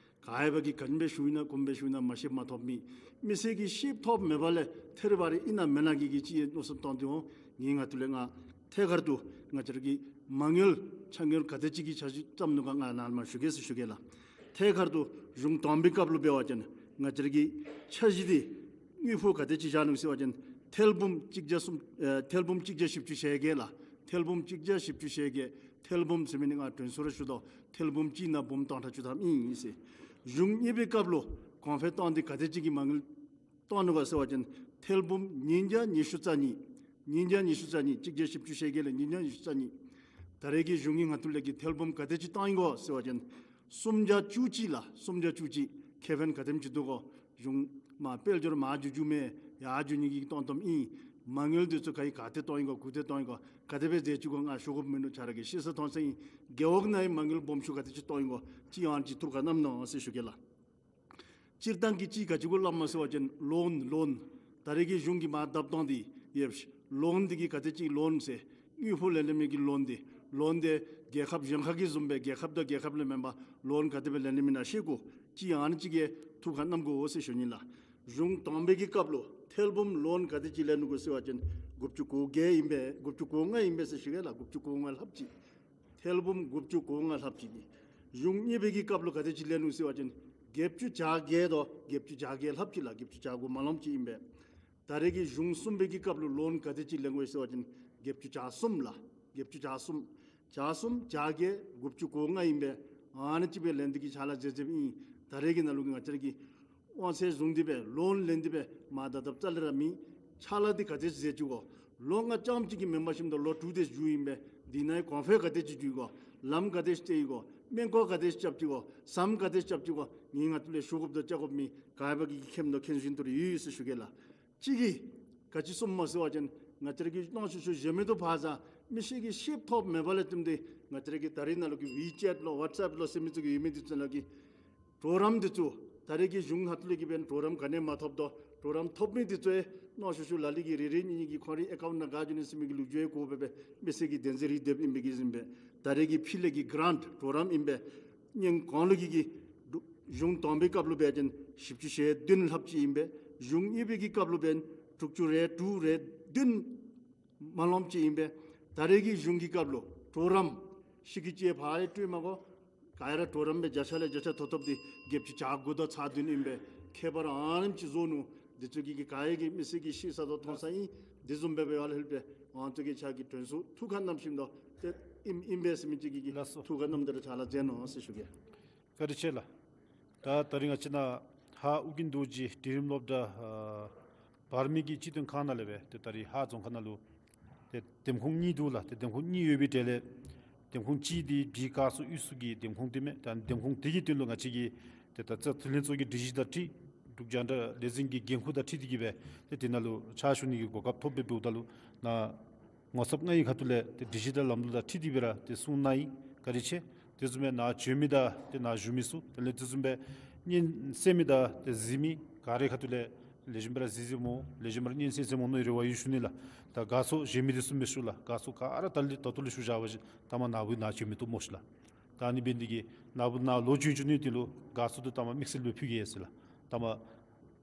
ག་ཡང་འབད་གི་ག་ཅི་སྦེ་ཞུཝ་ཨིན་ན་ག་དེ་སྦེ་ཞུཝ་ཨིན་ན་མ་ཤེསཔ་མ་ཐོབ་མི་མི་སེར་གྱིས་ཤེསཔ་ཐོབ་མེད་པ་ལས་ཐད་རི་བ་རི་ཨིན་ན་མེན་ན་གི་གི་ཅིག་མནོ་བསམ་བཏང་སྟེ་འོང་། ངེའི་ངོས་ཐོག་ལས་ང་ཐད་ཀར་དུ་ང་བཅས་ར་གི་མ་དངུལ་ཕྱགས་དངུལ་ག་དེ་ཅིག་གི་ཆ་ཞིག་བརྩམས་ནུག་ག་ང་ནཱ་ལས་མར་ཞུ་གེ་ཟེར་ཞུ་གེ་ལགས། ཐད་ཀར་དུ་གཞུང་དང་པའི་སྐབས་ལུ་འབད་བ་ཅིན་ང་བཅས་ར་གི་འཆར་གཞི་འདི་དངུལ་ཕོགས་ག་དེ་ཅིག་བཞག་ནུག་ཟེར་བ་ཅིན་ཐེར་འབུམ་གཅིག་བརྒྱ་གསུམ་ཨེ་ཐེར་འབུམ་གཅིག་བརྒྱ་བཞི་བཅུ་ཞེ་བརྒྱད་ལགས། ཐེར་འབུམ་གཅིག་བརྒྱ་བཞི་བཅུ་ཞེ་བརྒྱད། ཐེར་འབུམ་ཟེར་མི་འདི་ང་དྲན་གསོ་ར་ཞུ་དོ། ཐེར་འབུམ་གཅིག་ནང་འབུམ་སྟོང་ཕྲག་བཅུ་ཐམ་ཨིན་ཟེར། གཞུང་གཉིས་པའི་སྐབས་ལུ་གོང་འཕེལ་བཏང་སྟེ་ག་དེ་ཅིག་གི་མ་དངུལ་བཏང་ནུག་ག་ཟེར་བ་ཅིན་ཐེར་འབུམ་ཉིས་བརྒྱ་ཉི་ཤུ་རྩ་གཉིས། ཉིས་བརྒྱ་ཉི་ཤུ་རྩ་གཉིས། གཅིག་བརྒྱ་བཞི་བཅུ་ཞེ་བརྒྱད་ལས་ཉིས་བརྒྱ་ཉི་ཤུ་རྩ་གཉིས། ད་རེས་ཀྱི་གཞུང་གི་ངོས་ཐོག་ལས་ཀྱི་ཐེར་འབུམ་ག་དེ་ཅིག་བཏང་ཡི་གོ་ཟེར་བ་ཅིན་སུམ་བརྒྱ་བཅུ་གཅིག་ལགས། སུམ་བརྒྱ་བཅུ་གཅིག། ཁེ་ཕན་ག་དེམ་ཅིག་འདུག་གོ། གཞུང་མར་དཔལ་འབྱོར་མར་འགྱོ་འགྱོ་མི་ཡར་འགྱོ་ནི་གི་བཏང་བཏངམ་ཨིན། མ་དངུལ་འདི་ཚུ་ག་ཡི་ག་ཏེ་བཏང་ཡི་གོ་གུ་ཏེ་བཏང་ཡི་གོ་ག་དེ་སྦེ་མཛད་ཅི་གོ་ང་ཞུ་དགོཔ་མིན་འདུག། ཆ་ར་གིས་ཤེས་ས་མཐོང་ས་ཨིན། རྒེད་འོག་ནང་ཡང་མ་དངུལ་སྦོམ་ཤོས་ག་དེ་ཅིག་བཏང་ཡི་གོ་ཅིག་ཡང་ཅིག་ཐུགས་ཁར་བསྣམ་གནང་ཟེར་ཞུ་གེ་ལགས། སྤྱིར་བཏང་གི་ཅིག་ག་ཅི་གུ་སླབ་སྨོ་ཟེར་བ་ཅིན་ལོན་ལོན། ད་རེས་ཀྱི་གཞུང་གིས་མར་བརྡབ་བཏང་སྟེ་ཡོདཔ་ལོན་འདི་གིས་ག་དེ་ཅིག་ལོན་ཟེར། དངུལ་ཕོགས་ལེན་ལེན་མི་གི་ལོན་འདི། ལོན་འདི་རྒྱལ་ཁབ་གཞན་ཁ་གི་བཟུམ་སྦེ་རྒྱལ་ཁབ་དང་རྒྱལ་ཁབ་ལས་མེན་པར་ལོན་ག་དེ་སྦེ་ལེན་ལེན་མི་ནང་ཤེས་དགོ། ཅིག་ཨ་ནི་ཅིག་གི་ཐུགས་ཁར་བསྣམ་དགོ་ཟེར་ཞུ་ནི་ལགས། གཞུང་དང་པའི་གི་སྐབས་ལུ་ཐེར་འབུམ་ལོན་ག་དེ་ཅིག་ལེན་ནུག་གོ་ཟེར་བ་ཅིན་དགུ་བཅུ་གོ་བརྒྱད་ཨིན་པས། དགུ་བཅུ་གོ་ལྔ་ཨིན་པས་ཟེར་ཞུ་གེ་ལགས། དགུ་བཅུ་གོ་ལྔ་ལྷགཔ་ཅིག། ཐེར་འབུམ་དགུ་བཅུ་གོ་ལྔ་ལྷགཔ་ཅིག་ཨིན། གཞུང་གཉིས་པའི་གི་སྐབས་ལུ་ག་དེ་ཅིག་ལེན་ནུག་ཟེར་བ་ཅིན་བརྒྱད་ཅུ་གྱ་བརྒྱད་དོ། བརྒྱད་ཅུ་གྱ་བརྒྱད་ལྷགཔ་ཅིག་ལགས། བརྒྱད་ཅུ་གྱ་དགུ་མ་ལངམ་ཅིག་ཨིན་པས། ད་རེས་ཀྱི་གཞུང་གསུམ་པའི་གི་སྐབས་ལུ་ལོན་ག་དེ་ཅིག་ལེན་དགོ་ཟེར་བ་ཅིན་བརྒྱད་ཅུ་གྱ་གསུམ་ལགས། བརྒྱད་ཅུ་གྱ་གསུམ། གྱ་གསུམ་གྱ་བརྒྱད་དགུ་བཅུ་གོ་ལྔ་ཨིན་པས། ཨ་ནི་ཅིག་སྦེ་ལེན་ཏེ་གི་ཕྱག་ལཱ་མཛད་མཛདཔ་ཨིན། ད་རེས་ཀྱི་ནང་ལུ་གི་ང་བཅས་ར་གི་དབང་ཚད་བཟུང་སྟེ་སྦེ་ལོན་ལེན་ཏེ་སྦེ་མར་བརྡབ་བརྡབ་རྩ་ལས་ར་མེད། ཕྱག་ལཱ་འདི་ག་དེ་ཅིག་མཛད་ཅི་གོ། ལོ་ལྔ་རྐྱངམ་ཅིག་གི་མེན་པར་ཞིནམ་ད་ལོ་དྲུག་དེ་ཅིག་འགྱོཝ་ཨིན་པས། འདི་ནང་གོང་འཕེལ་ག་དེ་ཅིག་འགྱོ་ཡི་གོ། ལམ་ག་དེ་ཅིག་བཏོད་ཡི་གོ། སྨན་ཁང་ག་དེ་ཅིག་རྐྱབ་ཅི་གོ། ཟམ་ག་དེ་ཅིག་རྐྱབ་ཅི་གོ། ངེའི་ངོས་ཐོག་ལས་ཞུ་དགོཔ་དང་བཅར་དགོཔ་མེད། ག་ར་གིས་མཁྱེནམ་དང་མཁྱེན་བཞིན་དུ་ར་ཡོད་ཡོད་ཟེར་ཞུ་གེ་ལགས། གཅིག་གིས་ག་ཅི་གསུངམ་སྨོ་ཟེར་བ་ཅིན་ང་བཅས་ར་གིས་གནང་ཤུལ་ཤུལ་གཞན་མི་ཚུ་ཕར་བཟའ་མི་ཤེས་ཀྱི་ཤེསཔ་ཐོབ་མེད་པ་ལས་བརྟེན་ཏེ་ང་བཅས་ར་གི་ད་རེས་ནང་ལུ་གི་ཝི་ཅེཊ་ལོ་ཝཊ་སེཔ་ལོ་ཟེར་མི་ཚུ་གི་ཡོད་མི་འདི་ཚུ་ནང་ལུ་གི་གྲོགས་རམ་འདི་ཚུ་ད་རེས་ཀྱི་གཞུང་ནང་ལུ་གི་འབདན་གྲོགས་རམ་ག་ནི་ཡང་མ་ཐོབ་དོ། གྲོགས་རམ་ཐོབ་མི་འདི་ཚུ་ཡང་གནང་ཤུལ་ཤུལ་ལ་ལུ་གིས་རེ་རེ་གཉིས་གཉིས་ཀྱིས་ཁོང་རའི་ཨེ་ཀའུནཊ་ནང་བཀལ་འགྱོ་ནི་ཟེར་མི་གི་ལོ་རྒྱུས་ཡང་གོཝ་སྦེ་སྦེ་མི་སེར་གྱི་བདེན་འཛིན་རེ་འདེབས་ཨིན་པའི་གི་ཟེར་ཨིན་པས། ད་རེས་ཀྱི་ཕུལ་ལས་ཀྱི་གྲཱནཊ་གྲོགས་རམ་ཨིན་པས། ཉིནམ་གོང་ལུ་གི་གི་གཞུང་དང་པའི་སྐབས་ལུ་འབད་བ་ཅིན་བཞི་བཅུ་ཞེ་བདུན་ལྷགཔ་ཅིག་ཨིན་པས། གཞུང་གཉིས་པའི་གི་སྐབས་ལུ་འབདན་དྲུག་ཅུ་རེ་དྲུག་རེ་བདུན་མ་ལོངམ་ཅིག་ཨིན་པས། ད་རེས་ཀྱི་གཞུང་གི་སྐབས་ལུ་གྲོགས་རམ་ཤིག་གི་ཅིག་ཕར་ཡང་སྤྲོད་མ་དགོ། ག་ར་གྲོགས་རམ་སྦེ་བརྒྱ་ཆ་ལས་བརྒྱ་ཆ་ཐོབ་ཐོབ་འདི་བརྒྱད་ཅུ་གྱ་དགུ་དང་ཚག་བདུན་ཨིན་པས། ཁྱད་པར་ཨ་ནེམ་ཅིག་བཟོ་ནུག། འདི་ཚུ་གི་གི་ག་ར་གིས་མི་སེར་གྱིས་ཤེས་ས་དང་མཐོང་ས་ཨིན། དེ་བཟུམ་སྦེ་འབད་བ་ལས་ལྷོད་པའི་ཨ་ནི་ཚུ་གི་ཕྱག་གི་དྲན་གསོ་ཐུགས་ཁར་བསྣམས་ཞིནམ་ད་ཏེ་ཨིན་ཨིན་པས་ཟེར་མི་ཅིག་གི་གི་ལགས་སོ། ཐུགས་ཁར་བསྣམས་ཏེ་ར་ཕྱག་ལཱ་མཛད་གནང་ཟེར་ཞུ་གེ། བཀའ་དྲིན་ཆེ་ལགས། ད་ད་རིས་ང་བཅས་ནཱ་ཧཱ་ཨོ་རྒྱན་རྡོ་རྗེ་འབྲིང་རིམ་སློབ་གྲྭ་ཨ་བར་མི་གི་སྤྱི་དོན་ཁང་ནང་ལས་སྦེ་ཏེ་ད་རིས་ཧཱ་རྫོང་ཁག་ནང་ལུ་ཏེ་འདེམས་ཁོངས་གཉིས་འདུག་ལགས། ཏེ་འདེམས་ཁོངས་གཉིས་ཡོད་པའི་གྲས་ལས་འདེམས་ཁོངས་གཅིག་འདི་བི་དཀར་མཛེས་དབུས་སུ་གི་འདེམས་ཁོངས་འདི་མས། ད་འདེམས་ཁོངས་འདི་གི་དོན་ལུ་ང་བཅས་ཀྱིས་ཏེ་ད་བཙག་འཐུ་ལྷན་ཚོགས་ཀྱི་སྒྲིག་གཞི་དང་འཁྲིལ་འབྲུག་རྒྱང་བསྒྲགས་ལས་འཛིན་གྱི་འགན་ཁུར་དང་འཁྲིལ་ཏེ་གི་སྦེ་ཏེ་དེ་ནང་ལུ་ཕྱག་ཞུ་ནི་གི་གོ་སྐབས་ཐོབ་སྦེ་འབདཝ་ད་ལུ་ནཱ་ངོ་ཚབ་ང་གི་ཁ་ཐུག་ལས་ཏེ་སྒྲིག་གཞི་དང་ལམ་ལུགས་དང་འཁྲིལ་ཏེ་སྦེ་ར་ཏེ་གསུང་གནང་ཡི། བཀའ་དྲིན་ཆེ། དེ་བཟུམ་སྦེ་ནཱ་བྱོན་མི་དང་ཏེ་ནཱ་བཞུགས་མི་ཚུ་དེ་ལས་དེ་བཟུམ་སྦེ་སྙན་གསན་མི་དང་ཏེ་གཟིགས་མི་ག་རའི་ཁ་ཐུག་ལས་ལེགས་ཤོམ་སྦེ་ར་གཟིགས་གཟིགསཔ་སྨོ། ལེགས་ཤོམ་སྦེ་ར་སྙན་གསན་གསན་སྨོ་མནོ་བའི་རེ་བ་ཡོད་ཞུ་ནི་ལགས། ད་དགའ་ཚོར་གཞན་མི་འདི་ཚུ་མི་ཞུ་ལགས། དགའ་ཚོར་ག་ར་ད་ལས་ད་ལྟོ་ལས་ཞུ་བཞག་པ་ཅིན་ད་མ་ནཱ་བུ་ནཱ་བྱོན་མི་བཏུབ་སྨོ་ཤི་ལགས། ད་ཨ་ནི་འབད་ནི་འདི་གིས་ནཱ་བུ་ནཱ་ལོག་བྱོན་བྱོན་ནི་འདི་ལུ་དགའ་ཚོར་འདི་ད་མ་དམིགས་བསལ་སྦེ་ཕུལ་གེ་ཟེར་ལགས། ད་མ་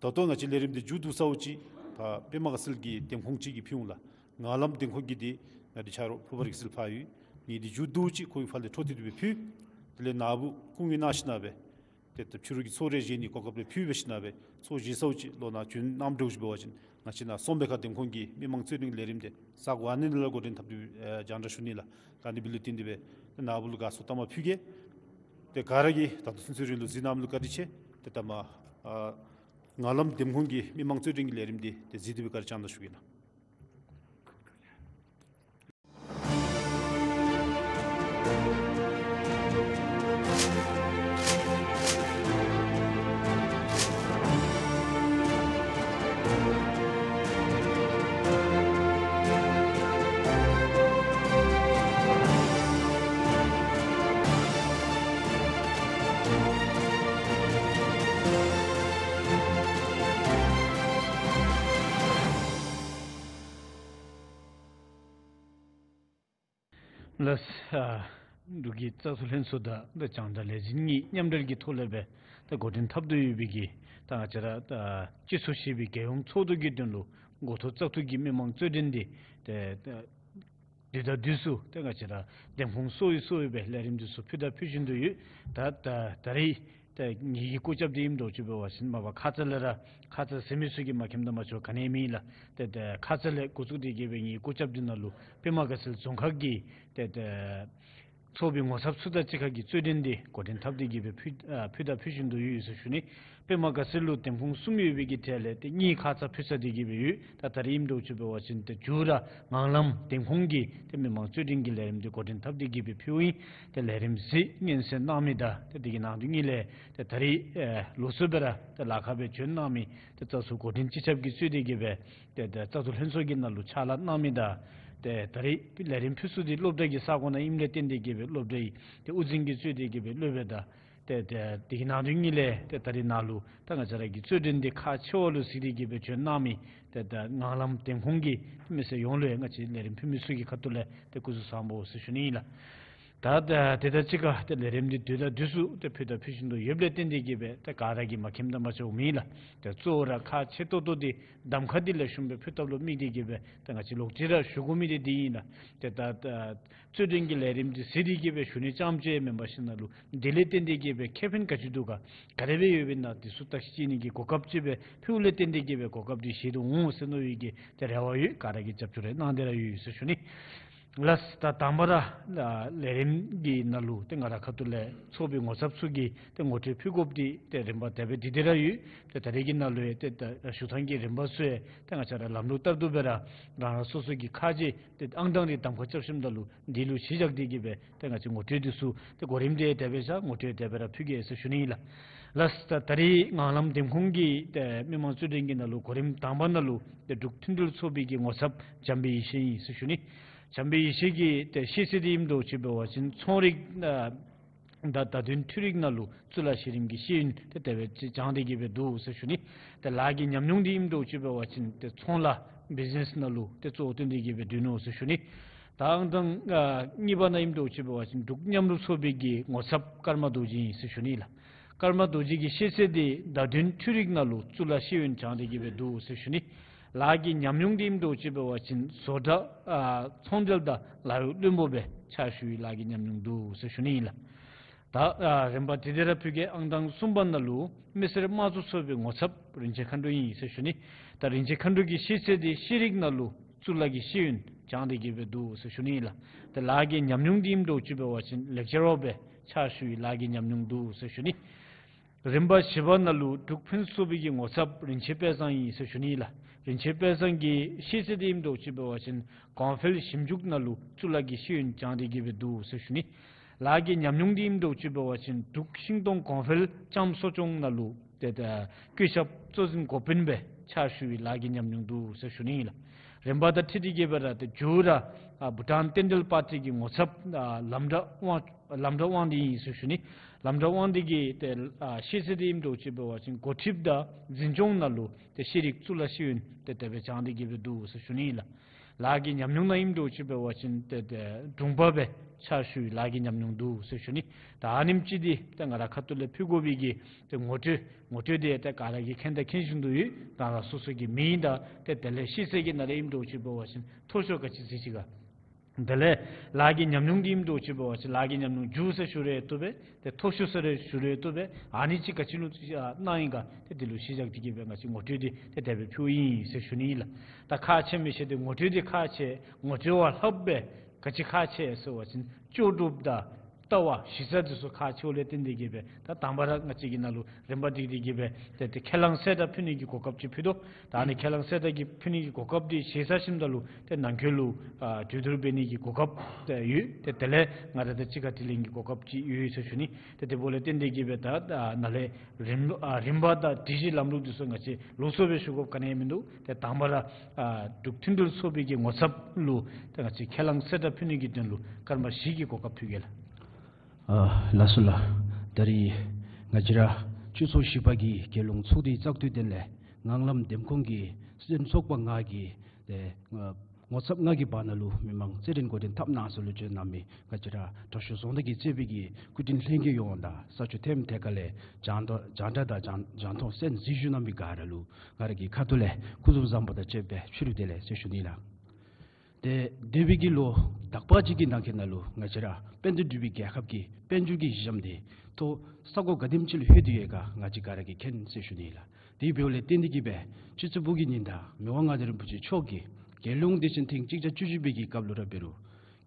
ད་ལྟོ་ང་བཅས་ལས་རིམ་འདི་མཇུག་བསྡུ་ཚརཝ་ཅིག་ད་པདྨ་དགའ་ཚལ་གྱི་འདེམས་ཁོངས་ཅིག་གི་ཕུལ་འོང་ལགས། ངང་ལམ་འདེམས་ཁོངས་ཀྱི་འདི་ང་བཅས་ཆ་རོགས་ཕུར་པ་རིག་རྩལ་ཕར་ཡོད། ངེའི་འདི་མཇུག་བསྡུཝ་ཅིག་ཁོ་གི་ཕར་ལས་འཕྲོ་མཐུད་དེ་སྦེ་ཕུལ། དེ་ལས་ནཱ་བུ་སྐུ་ངལ་གནང་ཞིན་ན་སྦེ་ཏེ་ད་ཕྱི་རུ་གི་ཚོགས་རེ་བཞེས་ནི་གོ་སྐབས་རེ་ཕུལ་འབད་ཞིན་ན་སྦེ་ཚོགས་བཞེས་ཚརཝ་ཅིག་ལོག་ནཱ་བྱོན་གནངམ་འདྲཝ་ཅིག་འབད་བ་ཅིན་ང་བཅས་ནཱ་གསུམ་པའི་ཁར་འདེམས་ཁོངས་ཀྱི་མི་མང་རྩོད་འགྲན་ལས་རིམ་འདི་ས་གོ་ཨ་ནི་ལས་འགོ་འདྲེན་འཐབ་སྟེ་ཨེ་རྒྱང་བསྒྲགས་ཞུ་ནི་ལགས། ད་ཨ་ནི་འབད་ལུ་བརྟེན་ཏེ་སྦེ་ནཱ་བུ་ལུ་དགའ་ཚོར་ལྟ་མ་ཕུལ་གེ། ཏེ་ག་ར་གིས་ད་ལྟོ་ཚུན་ཚོད་རིང་ལུ་གཟིགས་གནང་མི་ལུ་བཀའ་དྲིན་ཆེ། ཏེ་ད་མ་ཨ་ངང་ལམ་འདེམས་ཁོངས་ཀྱི་མི་མང་རྩོད་འགྲན་གྱི་ལས་རིམ་འདི་ཏེ་གཟིགས་ཏེ་སྦེ་བཀའ་དྲིན་བསྐྱངས་ད་ཞུ་གེ་ལགས། ལགས། ཨ་འབྲུག་གི་བཙག་འཐུ་ལྷན་ཚོགས་དང་ད་རྒྱང་བསྒྲགས་ལས་འཛིན་གཉིས་མཉམ་འབྲེལ་གྱི་ཐོག་ལས་སྦེ་ད་འགོ་འདྲེན་འཐབ་སྟེ་ཡོད་པའི་གི་ད་ང་བཅས་ར་ད་སྤྱི་ཚོགས་ཞེས་པའི་རྒྱལ་ཡོངས་ཚོགས་འདུ་གི་དོན་ལུ་འགོ་ཐོག་བཙག་འཐུ་གི་མི་མང་རྩོད་འགྲན་འདི་ཏེ་ད་དུས་དང་དུས་སུ་ཏེ་ང་བཅས་ར་འདེམས་ཁོངས་སོ་སོ་སོ་སོ་སྦེ་ལས་རིམ་འདི་ཚུ་ཕུལ་དང་ཕུལ་བཞིན་དུ་ཡོད། ད་ད་ད་རེས་ཏེ་ངེའི་གི་སྐུ་ཚབ་འདི་ཨིནམ་འདྲཝ་ཅིག་འབད་བ་ཅིན་མ་པ་ཁ་ཙ་ལས་ར་ཁ་ཙ་ཟེར་མི་ཚུ་གིས་མ་མཁྱེནམ་དང་མ་ཚོར་ག་ནི་མེད་ལགས། ཏེ་ཏེ་ཁ་ཙ་ལས་འགོ་བཙུགས་ཏེ་གི་སྦེ་ངེའི་གི་སྐུ་ཚབ་འདི་ནང་ལུ་པདྨ་དགའ་ཚལ་རྫོང་ཁག་གི་ཏེ་ཏེ་ཚོགས་པའི་ངོ་ཚབ་ཚུ་དང་གཅིག་ཁར་གྱི་རྩོད་འགྲན་འདི་འགོ་འདྲེན་འཐབ་སྟེ་གི་སྦེ་ཕུལ་ཨ་ཕུལ་དང་ཕུལ་བཞིན་དུ་ཡོད་ཟེར་ཞུ་ནི། པདྨ་དགའ་ཚལ་ལུ་འདེམས་ཁོངས་གསུམ་ཡོད་པའི་གི་གྲས་ལས་ཏེ་གཉིས་ཁ་ཙ་ཕུལ་ཚར་ཏེ་གི་སྦེ་ཡོད། ད་ད་རེས་ཨིནམ་འདྲཝ་ཅིག་འབད་བ་ཅིན་ཏེ་མཇུག་ར་ངང་ལམ་འདེམས་ཁོངས་ཀྱི་ཏེ་མི་མང་རྩོད་འགྲན་གྱི་ལས་རིམ་འདི་འགོ་འདྲེན་འཐབ་སྟེ་གི་སྦེ་ཕུལཝ་ཨིན། ཏེ་ལས་རིམ་གཟིགས་སྙན་གསན་གནང་མི་དང་ཏེ་དེ་གི་ནང་དོན་གཉིས་ལས་ཏེ་ད་རེས་ཨེ་ལོགས་སུ་སྦེ་ར་ཏེ་ལཱ་ཁག་སྦེ་བྱོན་གནང་མི་ཏེ་བཙག་འཐུ་འགོ་འདྲེན་སྤྱི་ཁྱབ་ཀྱིས་གཙོས་ཏེ་གི་སྦེ་ཏེ་ཏེ་བཙག་འཐུ་ལྷན་ཚོགས་ཀྱི་ནང་ལུ་ཕྱག་ལཱ་གནང་མི་དང་ཏེ་ད་རེས་ལས་རིམ་ཕུལ་ས་འདི་སློབ་གྲྭ་གི་ས་གོ་ནང་ཨིནམ་ལས་བརྟེན་ཏེ་གི་སྦེ་སློབ་གྲྭའི་ཏེ་དབུ་འཛིན་གྱིས་གཙོས་ཏེ་གི་སྦེ་སློབ་དཔོན་དང་ཏེ་ཏེ་དེ་གི་ནང་དོན་གཉིས་ལས་ཏེ་ད་རེས་ནཱ་ལུ་ད་ང་བཅས་ར་གི་རྩོད་འགྲན་འདི་ཁག་ཆེ་བ་ལུ་གཟིགས་ཏེ་གི་སྦེ་བྱོན་གནང་མི་ཏེ་ད་ངང་ལམ་འདེམས་ཁོངས་ཀྱི་མི་སེར་ཡོངས་ལུ་ཡང་ང་བཅས་ལས་རིམ་ཕུལ་མི་ཚུ་གི་ཁ་ཐུག་ལས་ཏེ་སྐུ་གཟུགས་བཟང་པོ་ཟེར་ཞུ་ནི་ཨིན་ལགས། ད་ད་དེ་དང་གཅིག་ཁར་ཏེ་ལས་རིམ་འདི་དུས་དང་དུས་སུ་ཏེ་ཕུལ་དང་ཕུལ་བཞིན་དུ་ཡོདཔ་ལས་བརྟེན་ཏེ་གིས་སྦེ་ཏེ་ག་ར་གིས་མ་མཁྱེནམ་དང་མ་ཆོགཔ་མེད་ལགས། ཏེ་གཙོ་བོ་ར་ཁག་ཆེ་ཏོག་ཏོ་འདི་གདམ་ཁ་འདི་ལེགས་ཤོམ་སྦེ་ཕུལ་ཐབས་ལུ་དམིགས་ཏེ་གིས་སྦེ་ཏེ་ང་བཅས་ལོག་ཅི་ར་ཞུ་དགོ་མི་འདི་འདི་ཨིན་ལགས། ཏེ་ད་ད་རྩོད་འགྲན་གྱི་ལས་རིམ་འདི་ཟེར་ཏེ་གིས་སྦེ་ཞུ་ནི་ཙམ་ཅིག་མེན་པར་ཞིནམ་ལས་འདི་ལས་བརྟེན་ཏེ་གིས་སྦེ་ཁེ་ཕན་ག་ཅི་འདུག་ག་ག་དེ་སྦེ་ཡོདཔ་ཨིན་ན་འདི་ཚུ་བརྟག་ཞིབ་བྱེད་ནི་གི་གོ་སྐབས་ཅིག་སྦེ་ཕུལཝ་ལས་བརྟེན་ཏེ་གིས་སྦེ་གོ་སྐབས་འདི་བཞེས་དོ་འོང་ཟེར་མནོ་བའི་གི་ཏེ་རེ་བ་ཡོད། ག་ར་གིས་རྒྱབ་སྐྱོར་རེ་གནང་སྟེ་ར་ཡོད་ཟེར་ཞུ་ནི། ལགས། ད་དང་པ་ར་ལས་རིམ་གྱི་ནང་ལུ་ཏེ་ང་ར་ཁ་ཐུག་ལས་ཚོགས་པའི་ངོ་ཚབ་ཚུ་གིས་ཏེ་ངོ་སྤྲོད་ཕུལ་དགོཔ་འདི་ཏེ་རིམ་པ་དེ་སྦེ་འདི་འདི་ར་ཡོད། ཏེ་ད་རེས་ཀྱི་ནང་ལུ་ཡང་ཏེ་ད་ཞུ་ཐངས་ཀྱི་རིམ་པ་ཚུ་ཡང་ཏེ་ང་བཅས་ར་ལམ་ལུགས་ལྟར་དུ་སྦེ་ར་རང་རང་སོ་སོ་གི་ཁག་ཅིག་ཏེ་ཨང་གྲངས་རེ་གདམ་ཁ་རྐྱབ་ཞིནམ་ད་ལུ་འདི་ལུ་གཞི་བཞག་སྟེ་གིས་སྦེ་ཏེ་ང་བཅས་ངོ་སྤྲོད་འདི་ཚུ་ཏེ་གོ་རིམ་འདི་དེ་སྦེ་བཞག། ངོ་སྤྲོད་དེ་སྦེ་ར་ཕུལ་གེ་ཟེར་ཞུ་ནི་ཨིན་ལགས། ལགས། ད་ད་རེས་ངང་ལམ་འདེམས་ཁོངས་ཀྱི་ཏེ་མི་མང་རྩོད་འགྲན་གྱི་ནང་ལུ་གོ་རིམ་དང་པ་ནང་ལུ་ཏེ་འབྲུག་མཐུན་སྒྲིལ་ཚོགས་པའི་གི་ངོ་ཚབ་བྱམས་པའི་ཡེ་ཤེས་ཨིན་ཟེར་ཞུ་ནི། བྱམས་པའི་ཡེ་ཤེས་ཀྱི་ཏེ་ཤེས་ཚད་འདི་ཨིནམ་འདྲཝ་ཅིག་འབད་བ་ཅིན་ཚོང་རིག་ཨ་ད་བརྡ་དོན་འཕྲུལ་རིག་ནང་ལུ་གཙུག་ལག་ཤེས་རིག་གི་ཤེས་ཡོན་ཏེ་དེ་སྦེ་ཅིག་སྦྱངས་ཏེ་གིས་སྦེ་འདུག་ཟེར་ཞུ་ནི། ཏེ་ལཱ་གི་ཉམས་མྱོང་འདི་ཨིནམ་འདྲཝ་ཅིག་འབད་བ་ཅིན་ཏེ་ཚོང་ལཱ་བིཛ་ནེསི་ནང་ལུ་ཏེ་གཙོ་བོ་བཏོན་ཏེ་གིས་སྦེ་སྡོད་ནུག་ཟེར་ཞུ་ནི། ད་ཨང་གྲངས་ཨ་གཉིས་པ་ནང་ཨིནམ་འདྲཝ་ཅིག་འབད་བ་ཅིན་འབྲུག་མཉམ་རུབ་ཚོགས་པའི་གི་ངོ་ཚབ་ཀརྨ་རྡོ་རྗེ་ཨིན་ཟེར་ཞུ་ནི་ལགས། ཀརྨ་རྡོ་རྗེ་གི་ཤེས་ཚད་འདི་བརྡ་དོན་འཕྲུལ་རིག་ནང་ལུ་གཙུག་ལག་ཤེས་ཡོན་སྦྱངས་ཏེ་གིས་སྦེ་འདུག་ཟེར་ཞུ་ནི། ལཱ་གི་ཉམས་མྱོང་འདི་ཨིནམ་འདྲཝ་ཅིག་འབད་བ་ཅིན་བཟོ་གྲྭ་ཨ་ཚོང་འབྲེལ་དང་ལཱ་གཡོག་བློན་པོ་སྦེ་ཕྱག་ཞུ་བའི་ལཱ་གི་ཉམས་མྱོང་འདུག་ཟེར་ཞུ་ནི་ཨིན་ལགས། ད་ཨ་རིམ་པ་དེ་དེ་ར་ཕུལ་གེ། ཨང་གྲངས་གསུམ་པ་ནང་ལུ་མི་སེར་དམངས་གཙོ་ཚོགས་པའི་ངོ་ཚབ་རིན་ཆེན་མཁའ་འགྲོ་ཨིན་ཟེར་ཞུ་ནི། ད་རིན་ཆེན་མཁའ་འགྲོ་གི་ཤེས་ཚད་འདི་ཤེས་རིག་ནང་ལུ་གཙུག་ལག་གི་ཤེས་ཡོན་སྦྱངས་ཏེ་གིས་སྦེ་འདུག་ཟེར་ཞུ་ནི་ཨིན་ལགས། ཏེ་ལཱ་གི་ཉམས་མྱོང་འདི་ཨིནམ་འདྲཝ་ཅིག་འབད་བ་ཅིན་ལེགས་ཆ་ར་སྦེ་ཕྱག་ཞུ་བའི་ལཱ་གི་ཉམས་མྱོང་འདུག་ཟེར་ཞུ་ནི། རིམ་པ་བཞི་པ་ནང་ལུ་འབྲུག་ཕུན་སུམ་ཚོགས་པའི་གི་ངོ་ཚབ་རིན་ཆེན་དཔལ་བཟང་ཨིན་ཟེར་ཞུ་ནི་ཨིན་ལགས། རིན་ཆེན་དཔལ་བཟང་གི་ཤེས་ཚད་འདི་ཨིནམ་འདྲཝ་ཅིག་འབད་བ་ཅིན་གོང་འཕེལ་ཞིབ་འཇུག་ནང་ལུ་གཙུག་ལག་གི་ཤེས་ཡོན་སྦྱངས་ཏེ་གིས་སྦེ་འདུག་ཟེར་ཞུ་ནི། ལཱ་གི་ཉམས་མྱོང་འདི་ཨིནམ་འདྲཝ་ཅིག་འབད་བ་ཅིན་འབྲུག་ཤིང་སྡོང་གོང་འཕེལ་ལྕངམ་གསོ་སྐྱོང་ནང་ལུ་ཏེ་ད་བཀོད་ཁྱབ་གཙོ་འཛིན་འགོ་དཔོན་སྦེ་ཕྱག་ཞུ་བའི་ལཱ་གི་ཉམས་མྱོང་འདུག་ཟེར་ཞུ་ནི་ཨིན་ལགས། རིམ་པ་དང་འཁྲིལ་ཏེ་གིས་སྦེ་ར་ཏེ་མཇུག་ར་ཨ་བྷུ་ཊཱན་རྟེན་འབྲེལ་པར་ཊི་གི་ངོ་ཚབ་ཨ་ལམ་གྲགས་དབང་ལམ་གྲགས་དབང་འདུས་ཨིན་ཟེར་ཞུ་ནི། ལམ་གྲགས་དབང་འདུས་ཀྱི་ཏེ་ཨ་ཤེས་ཚད་འདི་ཨིནམ་འདྲཝ་ཅིག་འབད་བ་ཅིན་འགོ་ཁྲིདཔ་དང་འཛིན་སྐྱོང་ནང་ལུ་ཏེ་ཤེས་རིག་གཙུག་ལག་ཤེས་ཡོན་ཏེ་དེ་སྦེ་སྦྱངས་ཏེ་གིས་སྦེ་འདུག་ཟེར་ཞུ་ནི་ཨིན་ལགས། ལཱ་གི་ཉམས་མྱོང་ནང་ཨིནམ་འདྲཝ་ཅིག་འབད་བ་ཅིན་ཏེ་ཏེ་དྲུང་པ་སྦེ་ཕྱག་ཞུ་བའི་ལཱ་གི་ཉམས་མྱོང་འདུག་ཟེར་ཞུ་ནི། ད་ཨ་ནེམ་ཅིག་འདི་ཏེ་ང་ར་ཁ་ཐུག་ལས་ཕུལ་དགོ་པའི་གི་ཏེ་ངོ་སྤྲོད་ངོ་སྤྲོད་འདི་ཏེ་ག་ར་གིས་མཁྱེན་དང་མཁྱེན་བཞིན་དུ་ཡོད། རང་རང་སོ་སོ་གི་མིང་དང་ཏེ་དེ་ལས་ཤེས་ཚད་ཀྱི་ནང་ལས་ཨིནམ་འདྲཝ་ཅིག་འབད་བ་ཅིན་མཐོ་ཤོས་ག་ཅི་ཟེར་ཅི་ག། དེ་ལས་ལཱ་གི་ཉམས་མྱོང་འདི་ཨིནམ་འདྲཝ་ཅིག་འབད་བ་ཅིན་ལཱ་གི་ཉམས་མྱོང་མཇུག་ཟེར་ཞུ་རུང་བཏུབ་པས། ཏེ་མཐོ་ཤོས་ཟེར་རུང་ཞུ་རུང་བཏུབ་པས། ཨ་ནི་ཅིག་ག་ཅི་ལུ་གནང་ཡི་ག་ཏེ་དེ་ལུ་གཞི་བཞག་སྟེ་གིས་སྦེ་ང་བཅས་ངོ་སྤྲོད་འདི་ཏེ་དེ་སྦེ་ཕུལཝ་ཨིན་ཟེར་ཞུ་ནི་ཨིན་ལགས། ད་ཁག་ཆེ་མི་ཤེས་ཏེ་ངོ་སྤྲོད་འདི་ཁག་ཆེ། ངོ་སྤྲོད་པ་ལྷགཔ་སྦེ་ག་ཅི་ཁག་ཆེ་ཟེར་བ་ཅིན་ལྕོགས་གྲུབ་དང་ལྟ་བ་གཞི་རྩ་འདི་ཚུ་ཁག་ཆེཝ་ལས་བརྟེན་ཏེ་གིས་སྦེ་ད་དང་པ་ར་ང་བཅས་ཀྱི་ནང་ལུ་རིམ་པ་སྒྲིག་སྟེ་གིས་སྦེ་ཏེ་ཏེ་ཁས་བླངས་གསལ་བསྒྲགས་ཕུལ་ནི་གི་གོ་སྐབས་ཅིག་ཕུལ་དོ། ད་ཨ་ནི་ཁས་བླངས་གསལ་བསྒྲགས་ཀྱི་ཕུལ་ནི་གི་གོ་སྐབས་འདི་བཞེས་ཚར་ཞིནམ་ད་ལུ་ཏེ་ནང་འཁོད་ལུ་ཨ་གྲོས་བསྡུར་འབད་ནི་གི་གོ་སྐབས་ཏེ་ཡོད། ཏེ་དེ་ལས་ང་ར་དང་གཅིག་ཁར་དྲི་ལན་གྱི་གོ་སྐབས་ཅིག་ཡོད་ཟེར་ཞུ་ནི། ཏེ་དེ་འབདཝ་ལས་བརྟེན་ཏེ་གིས་སྦེ་ད་ཨ་ནཱ་ལས་རིམ་ཨ་རིམ་པ་དང་སྒྲིག་གཞི་ལམ་ལུགས་འདི་ཚུ་ང་བཅས་ལོགས་སུ་སྦེ་ཞུ་དགོཔ་ག་ནི་ཡང་མིན་འདུག། ཏེ་དང་པ་ར་ཨ་འབྲུག་མཐུན་སྒྲིལ་ཚོགས་པའི་གི་ངོ་ཚབ་ལུ་ཏེ་ང་བཅས་ཁས་བླངས་གསལ་བསྒྲགས་ཕུལ་ནི་གི་དོན་ལུ་སྐར་མ་བཞི་གི་གོ་སྐབས་ཕུལ་གེ་ལགས། ཨ་ལགས་སོ་ལགས། ད་རིས་ང་བཅས་ར་སྤྱི་ཚོགས་བཞི་པ་གི་རྒྱལ་ཡོངས་ཚོགས་འདུའི་བཙག་འཐུའི་དོན་ལས་ངང་ལམ་འདེམས་ཁོངས་ཀྱི་སྲིད་དོན་ཚོགས་པ་ལྔ་གི་ཏེ་ངོ་ཚབ་ལྔ་གི་བར་ན་ལུ་མི་མང་རྩོད་འགྲན་འགོ་འདྲེན་འཐབ་གནང་ས་ལུ་བྱོན་གནང་མི་ང་བཅས་ར་དྲག་ཤོས་རྫོང་བདག་གིས་གཙོས་པའི་གི་སྐུ་མགྲོན་ལྷན་རྒྱས་ཡོངས་དང་ས་ཕྱོགས་ཐེམ་ཐེ་ཁ་ལས་རྒྱང་བསྒྲགས་རྒྱང་བསྒྲགས་དང་རྒྱང་རྒྱང་མཐོང་གསན་གཟིགས་ཞུ་གནང་མི་ག་ར་ལུ་ང་ར་གི་ཁ་ཐུག་ལས་སྐུ་གཟུགས་བཟང་པོ་དང་བཅས་པའི་ཕྱི་རུ་བདེ་ལེགས་ཟེར་ཞུ་ནི་ལགས། ཏེ་འདས་པའི་གི་ལོ་དག་པ་ཅིག་གི་ནང་འཁོད་ནང་ལུ་ང་བཅས་ར་དཔལ་ལྡན་འབྲུག་པའི་རྒྱལ་ཁབ་ཀྱི་དཔལ་འབྱོར་གྱི་གཞི་འགྱམ་འདི་ཏེ་ས་གོ་ག་དེམ་ཅིག་ལུ་ལྷོད་དེ་ཡོད་ག་ང་བཅས་ག་ར་གིས་མཁྱེན་ཟེར་ཞུ་ནི་ལགས། དེ་འབདཝ་ལས་བརྟེན་ཏེ་གིས་སྦེ་སྤྱི་ཚོགས་བུ་གི་ཉི་ཟླ་མི་དབང་མངའ་བདག་རིན་པོ་ཆེ་མཆོག་གིས་རྒྱལ་ཡོངས་དུས་ཆེན་ཐེངས་གཅིག་བརྒྱ་བཅུ་བཞི་པའི་གི་སྐབས་ལུ་ར་འབད་རུང་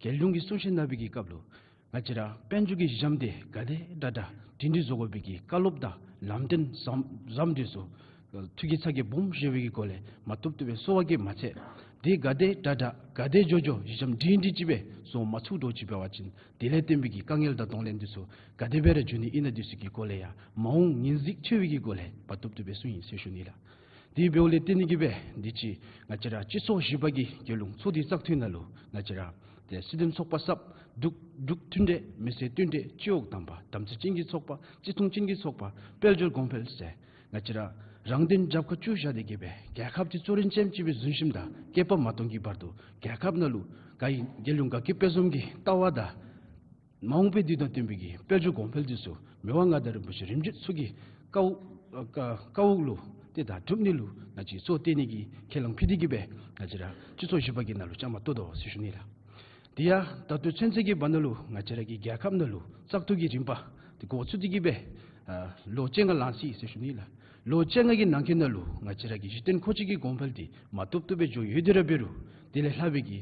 རྒྱལ་ཡོངས་ཀྱི་གསུང་བཤད་གནང་བའི་གི་སྐབས་ལུ་ང་བཅས་ར་དཔལ་འབྱོར་གྱི་གཞི་འགྱམ་འདི་ག་དེ་དྲག་དྲག་སྒྲིང་སྒྲིང་བཟོ་དགོ་པའི་གི་བཀའ་སློབ་དང་ལམ་སྟོན་ཟབ་ཟབ་འདི་ཚུ་ཐུགས་ཀྱི་ཚ་གྱང་སྦོམ་བཞེས་པའི་གི་སྒོ་ལས་མ་བཏུབ་བཏུབ་སྦེ་གསོ་བ་གིས་མ་ཚད་འདི་ག་དེ་དྲག་དྲག་ག་དེ་མགྱོགས་མགྱོགས་གཞི་འགྱམ་སྒྲིང་སྒྲིང་ཅིག་སྦེ་བཟོ་མ་ཚུགས་འདྲཝ་ཅིག་འབད་བ་ཅིན་དེ་ལས་བརྟེན་པའི་གི་དཀའ་ངལ་དང་གདོང་ལེན་འདི་ཚུ་ག་དེ་སྦེ་ར་འབྱུང་ནི་ཨིན་ན་འདི་ཚུ་གི་སྐོར་ལས་ཡང་མ་འོངས་ངོས་འཛིན་ཆེ་བའི་གི་སྒོ་ལས་མ་བཏུབ་བཏུབ་སྦེ་གསུངས་ཡི་ཟེར་ཞུ་ནི་ལགས། དེ་འབདཝ་ལས་བརྟེན་ཏེ་གིས་སྦེ་འདི་ཅིག་ང་བཅས་ར་སྤྱི་ཚོགས་བཞི་པ་གི་རྒྱལ་ཡོངས་ཚོགས་འདུའི་བཙག་འཐུའི་ནང་ལུ་ང་བཅས་ར་ཏེ་སྲིད་དོན་ཚོགས་པ་གསརཔ་འབྲུག་འབྲུག་མཐུན་འབྲེལ་མི་སེར་བསྟུན་གྲོས་སྤྱི་འོག་དང་པ་དམ་ཚིག་ཅན་གྱི་ཚོགས་པ་བརྩི་མཐོང་ཅན་གྱི་ཚོགས་པ་དཔལ་འབྱོར་གོང་འཕེལ་ཟེར་ང་བཅས་ར་རང་དོན་རྒྱབ་ཁར་བཅུག་བཞག་སྟེ་གིས་སྦེ་རྒྱལ་ཁབ་ཅིག་གཙོ་རིམ་ཅན་ཅིག་སྦེ་བཟུང་ཞིནམ་ད་བསྐལ་པ་མ་སྟོང་གི་བར་དུ་རྒྱལ་ཁབ་ནང་ལུ་ག་ཡི་རྒྱལ་ཡོངས་དགའ་སྐྱིད་དཔལ་འཛོམས་ཀྱི་ལྟ་བ་དང་ མ་འོངས་པའི་དུས་དང་བསྟུན་པའི་གི་དཔལ་འབྱོར་གོང་འཕེལ་འདི་ཚུ་མི་དབང་མངའ་བདག་རིན་པོ་ཆེ་རིམ་བྱོན་ཚུ་གི་བཀའ་དབུ་ཨ་བཀའ་བཀའ་དབུ་ལུ་ཏེ་ད་སྒྲུབ་ནི་ལུ་ང་བཅས་གཙོ་བོ་བཏོན་ནི་གི་ཁས་བླངས་ཕུལ་ཏེ་གི་སྦེ་ང་བཅས་ར་སྤྱི་ཚོགས་བཞི་པ་གི་ནང་ལུ་བཅའ་མར་གཏོགས་དོ་ཟེར་ཞུ་ནི་ལགས། དེ་ཡང་ད་ལྟོ་ཚུན་ཚོད་ཀྱི་བར་ན་ལུ་ང་བཅས་ར་གི་རྒྱལ་ཁབ་ནང་ལུ་བཙག་འཐུ་གི་རིམ་པ་དེ་འགོ་བཙུགས་ཏེ་གི་སྦེ་ཨ་ལོ་བཅོ་ལྔ་ལང་སོ་ཡི་ཟེར་ཞུ་ནི་ལགས། ལོ་བཅོ་ལྔ་གི་ནང་འཁོད་ནང་ལུ་ང་བཅས་ར་གི་གཞི་རྟེན་མཁོ་ཆས་ཀྱི་གོང་འཕེལ་འདི་མ་བཏུབ་བཏུབ་སྦེ་འགྱོ་ཡོད་དེ་ར་འབད་རུང་དེ་ལས་ལྷག་པའི་གི་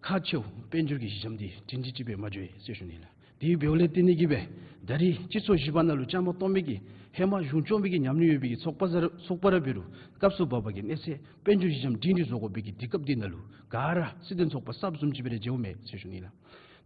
ཁག་ཆེཝ་དཔལ་འབྱོར་གྱི་གཞི་འགྱམ་འདི་སྒྲིང་སྒྲིང་ཅིག་སྦེ་མ་འགྱོ་ཡི་ཟེར་ཞུ་ནི་ལགས། དེ་འབདཝ་ལས་བརྟེན་ཏེ་གི་སྦེ་ད་རེས་སྤྱི་ཚོགས་བཞི་པ་ནང་ལུ་བཅའ་མར་གཏོགས་མི་གི་ཧེ་མ་གཞུང་སྐྱོང་མི་གི་ཉམས་མྱོང་ཡོད་པའི་གི་ཚོགས་པ་ཚུ་ར་ཚོགས་པ་ར་འབད་རུང་སྐབས་སུ་བབ་པ་གི་གནས་ཚད་དཔལ་འབྱོར་གཞི་འགྱམ་སྒྲིང་སྒྲིང་བཟོ་དགོ་པའི་གི་དུས་སྐབས་འདི་ནང་ལུ་ག་ར་སྲིད་དོན་ཚོགས་པ་གསརཔ་བཟུམ་ཅིག་སྦེ་ར་མཇལཝ་མས་ཟེར་ཞུ་ནི་ལགས།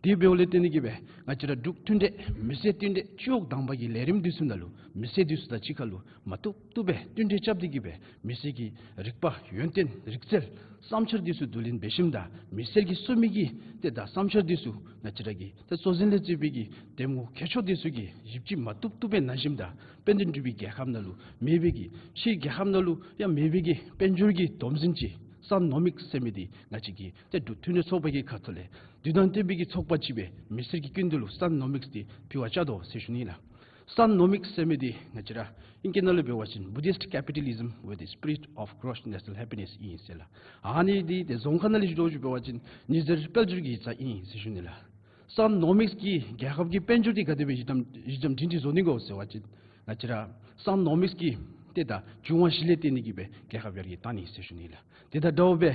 དེ་འབདཝ་ལས་བརྟེན་ཏེ་གི་སྦེ་ང་བཅས་ར་འབྲུག་མཐུན་འབྲེལ་མི་སེར་བསྟུན་གྲོས་སྤྱི་འོག་དང་པ་གི་ལས་རིམ་འདི་ཚུ་ནང་ལུ་མི་སེར་འདི་ཚུ་དང་གཅིག་ཁར་ལུ་མ་བཏུབ་བཏུབ་སྦེ་བསྟུན་གྲོས་རྐྱབ་སྟེ་གི་སྦེ་མི་སེར་གྱི་རིག་པ་ཡོན་ཏན་རིག་རྩལ་བསམ་འཆར་འདི་ཚུ་བསྡུ་ལེན་འབད་ཞིནམ་ད་མི་སེར་གྱིས་གསུང་མི་གི་ཏེ་ད་བསམ་འཆར་འདི་ཚུ་ང་བཅས་ར་གི་ཏེ་གཙོ་འཛིན་ལས་བརྩིས་པའི་གི་འདེམས་ངོ་མཁས་མཆོག་འདི་ཚུ་གིས་ཞིབ་དཔྱད་མ་བཏུབ་བཏུབ་སྦེ་གནང་ཞིནམ་ད་དཔལ་ལྡན་འབྲུག་པའི་རྒྱལ་ཁབ་ནང་ལུ་མེད་པའི་གི་ཕྱིའི་རྒྱལ་ཁབ་ནང་ལུ་ཡང་མེད་པའི་གི་དཔལ་འབྱོར་གྱི་སྡོམ་འཛིན་ཅིག་སན་ནོ་མིགསི་ཟེར་མི་འདི་ང་བཅས་ཀྱི་ཏེ་འབྲུག་མཐུན་འབྲེལ་ཚོགས་པ་གི་ཁ་ཐུག་ལས་དུས་དང་བསྟུན་པའི་གི་ཚོགས་པ་ཅིག་སྦེ་མི་སེར་གྱི་སྐུ་མདུན་ལུ་སན་ནོ་མིགསི་འདི་ཕུལ་བར་བཅར་དོ་ཟེར་ཞུ་ནི་ལགས། སན་ནོ་མིགསི་ཟེར་མི་འདི་ང་བཅས་ར་ཨིང་སྐད་ནང་ལུ་འབད་བ་ཅིན་Buddhist capitalism with the spirit of gross national happiness ཨིན་ཟེར་ལགས། ཨ་ནི་འདི་ཏེ་རྫོང་ཁ་ནང་ལས་ཞུ་དོ་ཅིག་འབད་བ་ཅིན་ཉི་ཟེར་དཔལ་འབྱོར་གྱི་ཡིག་ཚང་ཨིན་ཟེར་ཞུ་ནི་ལགས། སན་ནོ་མིགསི་གིས་རྒྱལ་ཁབ་ཀྱི་དཔལ་འབྱོར་འདི་ག་དེ་སྦེ་གཞི་འགྱམ་གཞི་འགྱམ་སྒྲིང་སྒྲིང་བཟོ་ནི་གོ་ཟེར་བ་ཅིན་ང་བཅས་ར་སན་ནོ་མིགསི་གིས་ཏེ་ད་འབྱུང་བ་བཞི་ལས་བརྟེན་ཏེ་གི་སྦེ་རྒྱལ་ཁབ་ཡར་རྒྱས་བཏང་ནི་ཟེར་ཞུ་ནི་ལགས། ཏེ་ད་འདྲཝ་སྦེ་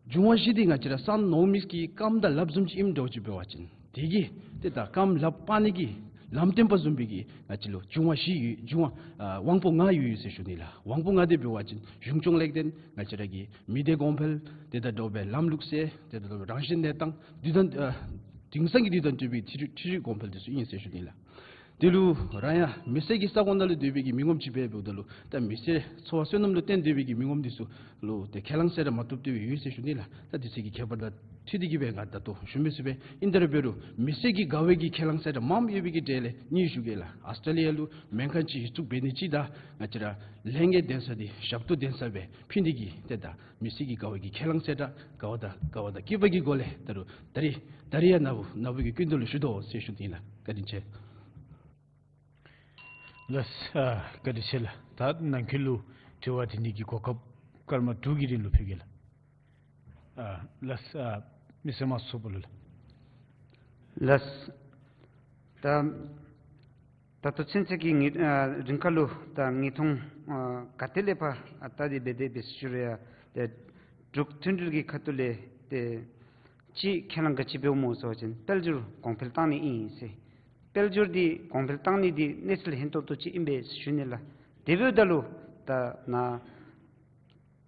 འབྱུང་བ་བཞི་འདི་ང་བཅས་ར་སན་ནོ་མིགསི་གི་རྐངམ་དང་ལགཔ་བཟུམ་ཅིག་ཨིནམ་འདྲཝ་ཅིག་འབད་བ་ཅིན་དེ་གིས་ཏེ་ད་རྐངམ་ལགཔ་སྤར་ནི་གི་ལམ་སྟོན་པ་བཟུམ་སྦེ་གི་ང་བཅས་ལུ་འབྱུང་བ་བཞི་ཡོད། འབྱུང་བ་ཨ་དབང་པོ་ལྔ་ཡོད་ཟེར་ཞུ་ནི་ལགས། དབང་པོ་ལྔ་འདི་འབད་བ་ཅིན་གཞུང་སྐྱོང་ལེགས་ལྡན་ང་བཅས་ར་གི་མི་སྡེ་གོང་འཕེལ་ཏེ་ད་འདྲཝ་སྦེ་ལམ་ལུགས་སྲོལ་ཏེ་ད་འདྲཝ་སྦེ་རང་བཞིན་གནས་སྟངས་དུས་དང་ཨ་དེང་སང་གི་དུས་དང་བསྟུན་པའི་འཕྲུལ་འཕྲུལ་རིག་གོང་འཕེལ་འདི་ཚུ་ཨིན་ཟེར་ཞུ་ནི་ལགས། དེ་ལུ་རང་ཡང་མི་སེར་གྱི་ས་གོ་ནང་ལུ་སྡོད་པའི་གི་མི་ངོམ་ཅིག་སྦེ་འབདཝ་ད་ལུ་ད་མི་སེར་འཚོ་བ་བསོད་ནམས་ལུ་བརྟེན་སྡོད་པའི་གི་མི་ངོམ་འདི་ཚུ་ལུ་ཏེ་ཁས་བླངས་ཟེར་ར་མ་བཏུབ་བཏུབ་ཡོད་ཟེར་ཞུ་ནི་ལགས། ད་དུས་ཚོད་ཀྱི་ཁྱད་པར་དང་འཁྲིལ་ཏེ་གི་སྦེ་ང་ད་ལྟོ་ཞུ་མི་ཚུགས་པས། ཨིན་ཏེ་ར་འབད་རུང་མི་སེར་གྱི་དགའ་བའི་གི་ཁས་བླངས་ཟེར་ར་མངམ་ཡོད་པའི་གི་གྲས་ལས་གཉིས་ཞུ་གེ་ལགས། ཨཱོས་ཊྲེ་ལི་ཡ་ལུ་སྨན་ཁང་ཅིག་གཞི་བཙུགས་འབད་ནི་ཅིག་དང་ང་བཅས་ར་ལྷན་རྒྱས་གདན་ས་འདི་ཞབས་ཏོག་གདན་ས་སྦེ་ཕུལ་ནི་གི་ཏེ་ད་མི་སེར་གྱི་དགའ་བའི་གི་ཁས་བླངས་ཟེར་ར་དགའ་བ་དང་དགའ་བ་དང་སྐྱིད་པ་གི་སྒོ་ལས་ད་རུང་ད་རིས་ད་རིས་ཡང་ན་བུ་ན་བུ་གི་སྐུ་མདུན་ལུ་ཞུ་དོ་ཟེར་ཞུ་ནི་ལགས། བཀའ་དྲིན་ཆེ། ལགས་སོ། ཨ་བཀའ་དྲིན་ཆེ་ལགས། ད་ནང་འཁོད་ལུ་དྲི་བ་དྲི་ནི་གི་གོ་སྐབས་སྐར་མ་དྲུག་གི་རིང་ལུ་ཕུལ་གེ་ལགས། ཨ་ལགས་སོ། ཨ་མི་སེར་མང་ཚོགས་པ་ལུ་ལགས། ལགས་སོ། ད་ད་ལྟོ་ཚུན་ཚོད་ཀྱི་ངེ་ཨ་རིང་ཁར་ལུ་ད་ངེ་མཐོང་ཨ་ག་ཏེ་ལས་ཕར་ཨ་ད་འདི་འབད་དེ་འབད་ཞུ་རུང་ཡང་ཏེ་འབྲུག་མཐུན་འབྲེལ་གྱི་ཁ་ཐུག་ལས་ཏེ་ཅིག་ཁས་བླངས་ག་ཅི་འབདཝ་སྨོ་ཟེར་བ་ཅིན་དཔལ་འབྱོར་གོང་འཕེལ་བཏང་ནི་ཨིན་ཟེར། དཔལ་འབྱོར་འདི་གོང་འཕེལ་བཏང་ནི་འདི་གནས་ཚུལ་ཧན་ཏོང་ཏོ་ཅིག་ཨིན་པས་ཞུ་ནི་ལགས། དེ་འབདཝ་ད་ལུ་ད་ནཱ་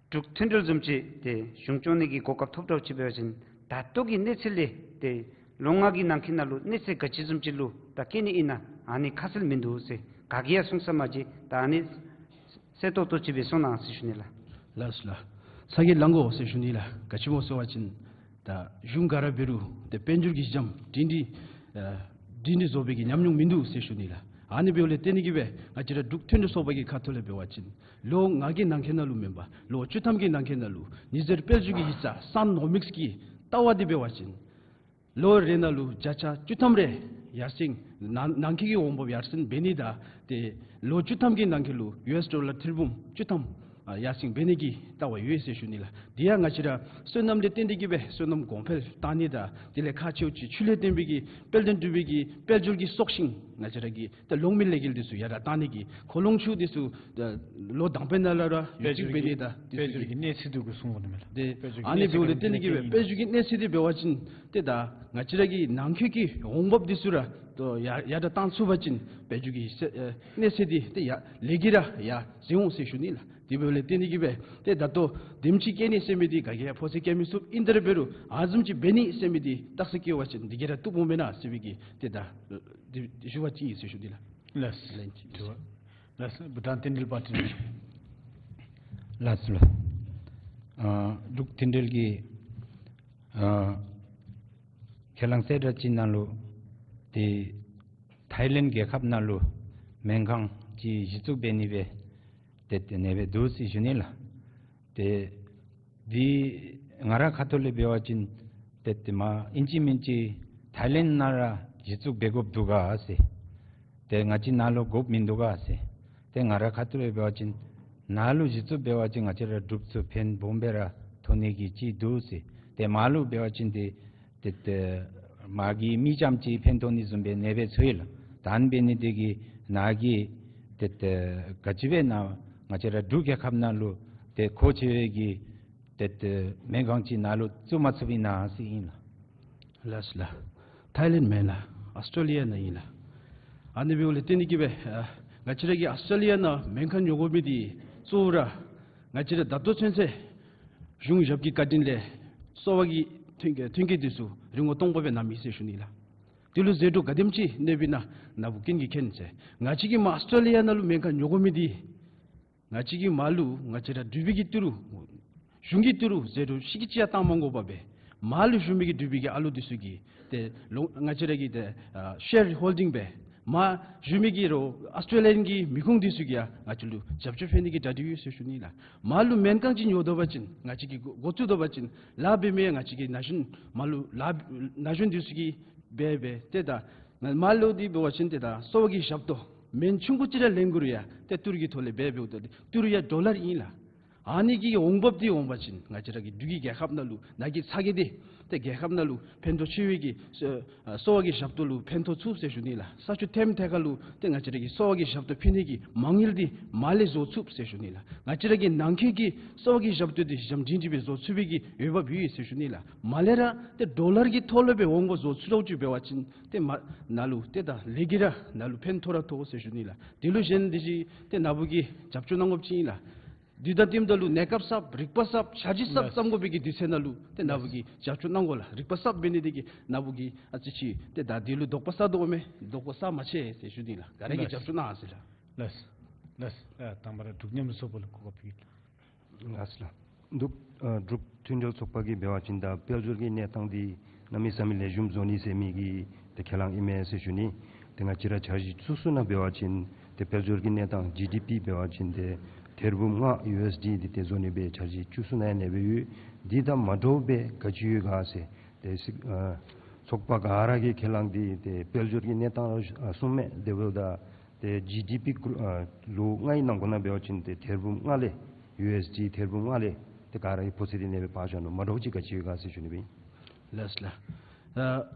འབྲུག་མཐུན་འབྲེལ་བཟུམ་ཅིག་ཏེ་གཞུང་སྐྱོང་ནི་གི་གོ་སྐབས་ཐོབ་འདྲཝ་ཅིག་འབད་བ་ཅིན་ད་ལྟོ་གི་གནས་ཚུལ་ལས་ཏེ་ལོ་ལྔ་གི་ནང་འཁོད་ནང་ལུ་གནས་ཚུལ་ག་ཅི་བཟུམ་ཅིག་ལུ་ད་བཀལ་ནི་ཨིན་ན་ཨ་ནི་ཁ་གསལ་མིན་འདུག་ཟེར་ག་གིས་ཡང་གསུང་ས་མ་མཇལ། ད་ཨ་ནི་གསལ་ཏོག་ཏོ་ཅིག་སྦེ་གསུང་གནང་ཟེར་ཞུ་ནི་ལགས། ལགས་སོ་ལགས། ཚ་གྱང་ལང་དགོ་ཟེར་ཞུ་ནི་ལགས། ག་ཅི་སྨོ་ཟེར་བ་ཅིན་ད་གཞུང་ག་ར་འབད་རུང་ཏེ་དཔལ་འབྱོར་གྱི་གཞི་འགྱམ་སྒྲིང་སྒྲིང་ཨ་སྒྲིང་སྒྲིང་བཟོ་བའི་གི་ཉམས་མྱོང་མིན་འདུག་ཟེར་ཞུ་ནི་ལགས། ཨ་ནི་འབདཝ་ལས་བརྟེན་ཏེ་གི་སྦེ་ང་བཅས་ར་འབྲུག་མཐུན་འབྲེལ་ཚོགས་པ་གི་ཁ་ཐུག་ལས་འབད་བ་ཅིན་ལོ་ལྔ་གི་ནང་འཁོད་ནང་ལུ་མེན་པར་ལོ་བཅུ་ཐམ་གྱི་ནང་འཁོད་ནང་ལུ་ཉི་ཟེར་དཔལ་འབྱོར་གྱི་ཡིག་ཚང་སན་ནོ་མིགསི་གི་ལྟ་བ་འདི་འབད་བ་ཅིན་ལོ་རེ་ནང་ལུ་བརྒྱ་ཆ་བཅུ་ཐམ་རེ་ཡར་སེང་ནང་ནང་འཁོད་ཀྱི་འོང་འབབ་ཡར་སེང་འབད་ནི་དང་ཏེ་ལོ་བཅུ་ཐམ་གྱི་ནང་འཁོད་ལུ་ཡུ་ཨེསི་ཌོ་ལར་ཐེར་འབུམ་བཅུ་ཐམ་ཨ་ཡར་སེང་འབད་ནི་གི་ལྟ་བ་ཡོད་ཟེར་ཞུ་ནི་ལགས། དེ་ཡང་ང་བཅས་ར་སོ་ནམ་ལས་བརྟེན་ཏེ་གི་སྦེ་སོ་ནམ་གོང་འཕེལ་བཏང་ནི་དང་དེ་ལས་ཁག་ཆེཝ་ཅིག་ཆུ་ལས་བརྟེན་པའི་གི་དཔལ་ལྡན་འབྲུག་པའི་གི་དཔལ་འབྱོར་གྱི་སྲོག་ཤིང་ང་བཅས་ར་གི་ད་ལོང་མེ་ལས་འགུལ་འདི་ཚུ་ཡར་དྲག་བཏང་ནི་གི་ཁོ་ལོང་ཆུ་འདི་ཚུ་ད་ལོ་དང་པའི་ནང་ལུ་ར་ཡོ་བཅུད་འབད་ནི་དང་འདི་ཚུ་དཔལ་འབྱོར་གྱི་གནས་ཚད་འདི་གུ་སོང་དགོ་ནི་མས་ལགས། ཏེ་དཔལ་འབྱོར་གྱི་ཨ་ནི་གནས་ཚད་འབདཝ་ལས་བརྟེན་ཏེ་གི་སྦེ་དཔལ་འབྱོར་གྱི་གནས་ཚད་འདི་འབད་བ་ཅིན་ཏེ་ད་ང་བཅས་ར་གི་ནང་འཁོད་ཀྱི་འོང་འབབ་འདི་ཚུ་ར་ཏེ་ཡར་ཡར་དྲག་བཏང་ཚུགས་པ་ཅིན་དཔལ་འབྱོར་གྱི་ས་ཨེ་གནས་ཚད་འདི་ཏེ་ཡར་ལས་ཀྱིས་ར་ཡར་འཛེགས་འོང་ཟེར་ཞུ་ནི་ལགས། དེ་འབདཝ་ལས་བརྟེན་ཏེ་གི་སྦེ་ཏེ་ད་ལྟོ་དེམ་ཅིག་བཀལ་ནི་ཟེར་མི་འདི་ག་གིས་ཡང་ཕོ་ཚོད་བཀལ་མི་ཚུགས། ཨིན་ཏེ་ར་འབད་རུང་ཨ་ནི་བཟུམ་ཅིག་འབད་ནི་ཟེར་མི་འདི་རྟགས་གསལ་བཀོད་པ་ཅིན་འདི་གིས་ར་བཏུབ་འོང་མེན་ན་ཟེར་བའི་གི་ཏེ་ད་འདི་ཞུ་བ་ཅིག་ཨིན་ཟེར་ཞུ་ནི་ལགས། ལགས་སོ། ལན་ཅིག་དྲི་བ། ལགས་སོ། བུ་ཐང་རྟེན་འབྲེལ་པ་དྲིན་ཆེ། ལགས་སོ་ལགས། ཨ་འབྲུག་མཐུན་འབྲེལ་གྱི་ཨ་ཁས་བླངས་གསལ་བསྒྲགས་ཅིག་ནང་ལུ་ཏེ་ཐའི་ལེནཌ་རྒྱལ་ཁབ་ནང་ལུ་སྨན་ཁང་ཅིག་གཞི་བཙུགས་འབད་ནི་སྦེ་ཏེ་དེ་ནི་སྦེ་འདུག་ཟེར་ཞུ་ནི་ལགས། ཏེ་འདི་ང་ར་ཁ་ཐུག་ལས་འབད་བ་ཅིན་ཏེ་ཏེ་མ་ཨིན་ཅི་མིན་ཅི་ཐའི་ལེནཌ་ནང་ར་ གཞི་བཙུགས་འབད་དགོཔ་འདུག་ག་ཟེར། ཏེ་ང་བཅས་ནཱ་ལུ་དགོཔ་མིན་འདུག་ག་ཟེར། ཏེ་ང་ར་ཁ་ཐུག་ལས་འབད་བ་ཅིན་ནཱ་ལུ་གཞི་བཙུགས་འབད་བ་ཅིན་ང་བཅས་ར་འབྲུགཔ་ཚུ་ཕན་སྦོམ་སྦེ་ར་ཐོན་ནི་གི་ཅིག་འདུག་ཟེར། ཏེ་མར་ལུ་འབད་བ་ཅིན་ཏེ་ཏེ་ཏེ་མར་གྱི་མི་རྐྱངམ་ཅིག་ཕན་ཐོགས་ནི་བཟུམ་སྦེ་ཨ་ནེ་སྦེ་ཚོར་ཡི་ལགས། ད་ཨ་ནི་འབད་ནི་དེ་གིས་ནཱ་གིས་ཏེ་ཏེ་ག་ཅི་སྦེ་ནཱ་ང་བཅས་ར་འབྲུག་རྒྱལ་ཁབ་ནང་ལུ་ཏེ་མཁོ་ཆེ་བའི་གི་ཏེ་ཏེ་སྨན་ཁང་ཅིག་ནཱ་ལུ་བཙུགས་མ་ཚུགསཔ་ཨིན་ན་ཟེར་ཨིན་ལགས། ལགས་སོ་ལགས། ཐའི་ལེནཌ་མེན་ལགས། ཨཱོས་ཊྲེ་ལི་ཡ་ནང་ཨིན་ལགས། ཨ་ནི་འབདཝ་ལས་བརྟེན་ཏེ་གིས་སྦེ་ཨ་ང་བཅས་ར་གི་ཨཱོས་ཊྲེ་ལི་ཡ་ནང་སྨན་ཁང་ཉོ་དགོ་མི་འདི་གཙོ་བོ་ར་ང་བཅས་ར་ད་ལྟོ་ཚུན་ཚོད་གཞུང་ཞབས་ཀྱི་བཀའ་དྲིན་ལས་གསོ་བ་གི་ཐོན་ཐོན་སྐྱེད་འདི་ཚུ་རིན་གོང་སྟོང་པ་སྦེ་གནངམ་ཨིན་ཟེར་ཞུ་ནི་ལགས། དེ་ལུ་ཟད་འགྲོ་ག་དེམ་ཅིག་གནསཔ་ཨིན་ན་ནཱ་བུ་ཀུན་གྱིས་མཁྱེན་ཟེར། ང་བཅས་ཀྱིས་མར་ཨཱོས་ཊྲེ་ལི་ཡ་ནང་ལུ་སྨན་ཁང་ཉོ་དགོ་མི་འདི་ང་བཅས་ཀྱིས་མར་ལུ་ང་བཅས་ར་འབྲུག་པའི་གི་ཏི་རུ་གཞུང་གི་ཏི་རུ་ཟད་འགྲོ་ཤིག་གི་ཅིག་ཡང་བཏང་མ་དགོ་པར་སྦེ་མར་ལུ་བཞུགས་མི་གི་འབྲུག་པའི་གི་ཨ་ལུ་འདི་ཚུ་གིས་ཏེ་ལོ་ང་བཅས་ར་གི་ཏེ་ཨ་ཤེར་ཧོལ་ཌིང་སྦེ་མར་བཞུགས་མི་གི་རོགས་ཨཱོས་ཊྲེ་ལི་ཡན་གྱི་མི་ཁུངས་འདི་ཚུ་གིས་ཡང་ང་བཅས་ལུ་རྒྱབ་སྐྱོར་འབད་ནི་གི་གྲ་སྒྲིག་ཡོད་ཟེར་ཞུ་ནི་ལགས། མར་ལུ་སྨན་ཁང་ཅིག་ཉོ་དོ་བ་ཅིན་ང་བཅས་ཀྱིས་འགོ་འགོ་བཙུགས་དོ་བ་ཅིན་ལཱ་འབད་མི་ཡང་ང་བཅས་ཀྱི་ན་གཞོན་མར་ལུ་ལཱ་ན་གཞོན་འདི་ཚུ་གིས་འབད་འབད་ཏེ་ད་མར་ལུ་འདི་འབད་བ་ཅིན་ཏེ་ད་གསོ་བ་གི་ཞབས་ཏོག་སྨན་ཆུང་ཀུ་ཅིག་ར་ལེན་དགོ་རུང་ཡང་ཏེ་ཏི་རུ་གི་ཐོག་ལས་འབད་འབདཝ་ད་ཏི་རུ་ཡང་ཌོ་ལར་ཨིན་ལགས། ཨ་ནི་གི་འོང་འབབ་འདི་འོང་བ་ཅིན་ང་བཅས་ར་གི་འབྲུག་གི་རྒྱལ་ཁབ་ནང་ལུ་ནཱ་གི་ཚ་གྱང་འདི་ཏེ་རྒྱལ་ཁབ་ནང་ལུ་ཕན་ཐོགས་ཆེ་བའི་གི་གསོ་བ་གི་ཞབས་ཏོག་ལུ་ཕན་ཐོགས་ཚུགས་ཟེར་ཞུ་ནི་ལགས། ས་ཆུ་ཐེམ་ཐེ་ཁ་ལུ་ཏེ་ང་བཅས་ར་གི་གསོ་བ་གི་ཞབས་ཏོག་ཕུལ་ནི་གི་མ་དངུལ་འདི་མར་ལས་བཟོ་ཚུགས་ཟེར་ཞུ་ནི་ལགས། ང་བཅས་ར་གི་ནང་འཁོད་ཀྱི་གསོ་བ་གི་ཞབས་ཏོག་འདི་ཞི་འཇམ་སྒྲིང་སྒྲི་སྦེ་བཟོ་ཚུགས་པའི་གི་འོས་འབབ་ཡོད་ཟེར་ཞུ་ནི་ལགས། མར་ལས་ར་ཏེ་ཌོ་ལར་གྱི་ཐོག་ལས་སྦེ་འོང་འབབ་བཟོ་ཚུགས་རུང་ཅིག་འབད་བ་ཅིན་ཏེ་མར་ནཱ་ལུ་ཏེ་ད་ལས་ཀྱི་ར་ནཱ་ལུ་ཕན་ཐོགས་ར་ཐོགས་ཟེར་ཞུ་ནི་ལགས། དེ་ལུ་གཞན་འདི་ཅིག་ཏེ་ནཱ་བུ་གིས་རྒྱབ་སྐྱོར་གནང་དགོཔ་ཅིག་ཨིན་ལགས། དུས་དང་བསྟུནམ་ད་ལུ་གནས་སྐབས་གསརཔ་རིག་པ་གསརཔ་འཆར་གཞི་གསརཔ་བརྩམ་དགོ་པའི་གི་དུས་ཚོད་ནང་ལུ་ཏེ་ནཱ་བུ་གིས་རྒྱབ་སྐྱོར་གནང་དགོ་ལགས། རིག་པ་གསརཔ་འབད་ནི་དེ་གིས་ནཱ་བུ་གིས་ཨ་ཙི་ཅིག་ཏེ་ད་དེ་ལུ་དོགས་པ་ཟ་དོ་མས། དོགས་པ་ཟ་མ་ཆེ་ཟེར་ཞུ་ནི་ལགས། ག་ར་གིས་རྒྱབ་སྐྱོར་གནང་ཟེར་ལགས། ལགས་ལགས་ལགས། ཨ་དང་པ་ར་འབྲུག་མཉམ་འབྲེལ་ཚོགས་པ་ལུ་གོ་སྐབས་ཕུལ། ལགས་ལགས། འབྲུག་ཨ་འབྲུག་མཐུན་སྒྲིལ་ཚོགས་པ་གིས་འབད་བ་ཅིན་ད་དཔལ་འབྱོར་གྱི་གནས་སྟངས་འདི་གནམ་མེད་ས་མེད་ལེགས་ཤོམ་བཟོ་ནི་ཟེར་མི་གི་ཏེ་ཁས་བླངས་ཨིན་མས་ཟེར་ཞུ་ནི། ཏེ་ང་བཅས་ར་འཆར་གཞི་བཙུགས་ས་ནང་འབད་བ་ཅིན་ཏེ་དཔལ་འབྱོར་གྱི་གནས་སྟངས་ཇི་ཌི་པི་འབད་བ་ཅིན་ཏེ་ཐེར་འབུམ་ལྔ་ཡུ་ཨེསི་ཌི་འདི་ཏེ་བཟོ་ནི་སྦེ་འཆར་གཞི་བཙུགས་ས་ནང་ཨ་ནེ་སྦེ་ཡོད། འདི་དང་མ་འདྲཝ་སྦེ་ག་ཅི་ཡོད་ག་ཟེར་ཏེ་སྲིད་ཨ་ཚོགས་པ་ག་ར་གི་ཁས་བླངས་འདི་ཏེ་དཔལ་འབྱོར་གྱི་གནས་སྟངས་ཨ་གསུངམ་མས། དེ་འབདཝ་ད་ཏེ་ཇི་ཌི་པི་གུ་ཨ་ལོ་ལྔའི་ནང་འཁོད་ནང་འབད་བ་ཅིན་ཏེ་ཐེར་འབུམ་ལྔ་ལས་ཡུ་ཨེསི་ཌི་ཐེར་འབུམ་ལྔ་ལས་ཏེ་ག་ར་གི་ཕོ་ཚོད་འདི་ཨ་ནེ་སྦེ་འཕར་བཞག་ནུག། མ་འདྲཝ་ཅིག་ག་ཅི་ཡོད་ག་ཟེར་ཞུ་ནི་སྦེ་ཨིན། ལགས་ལགས། ཨ་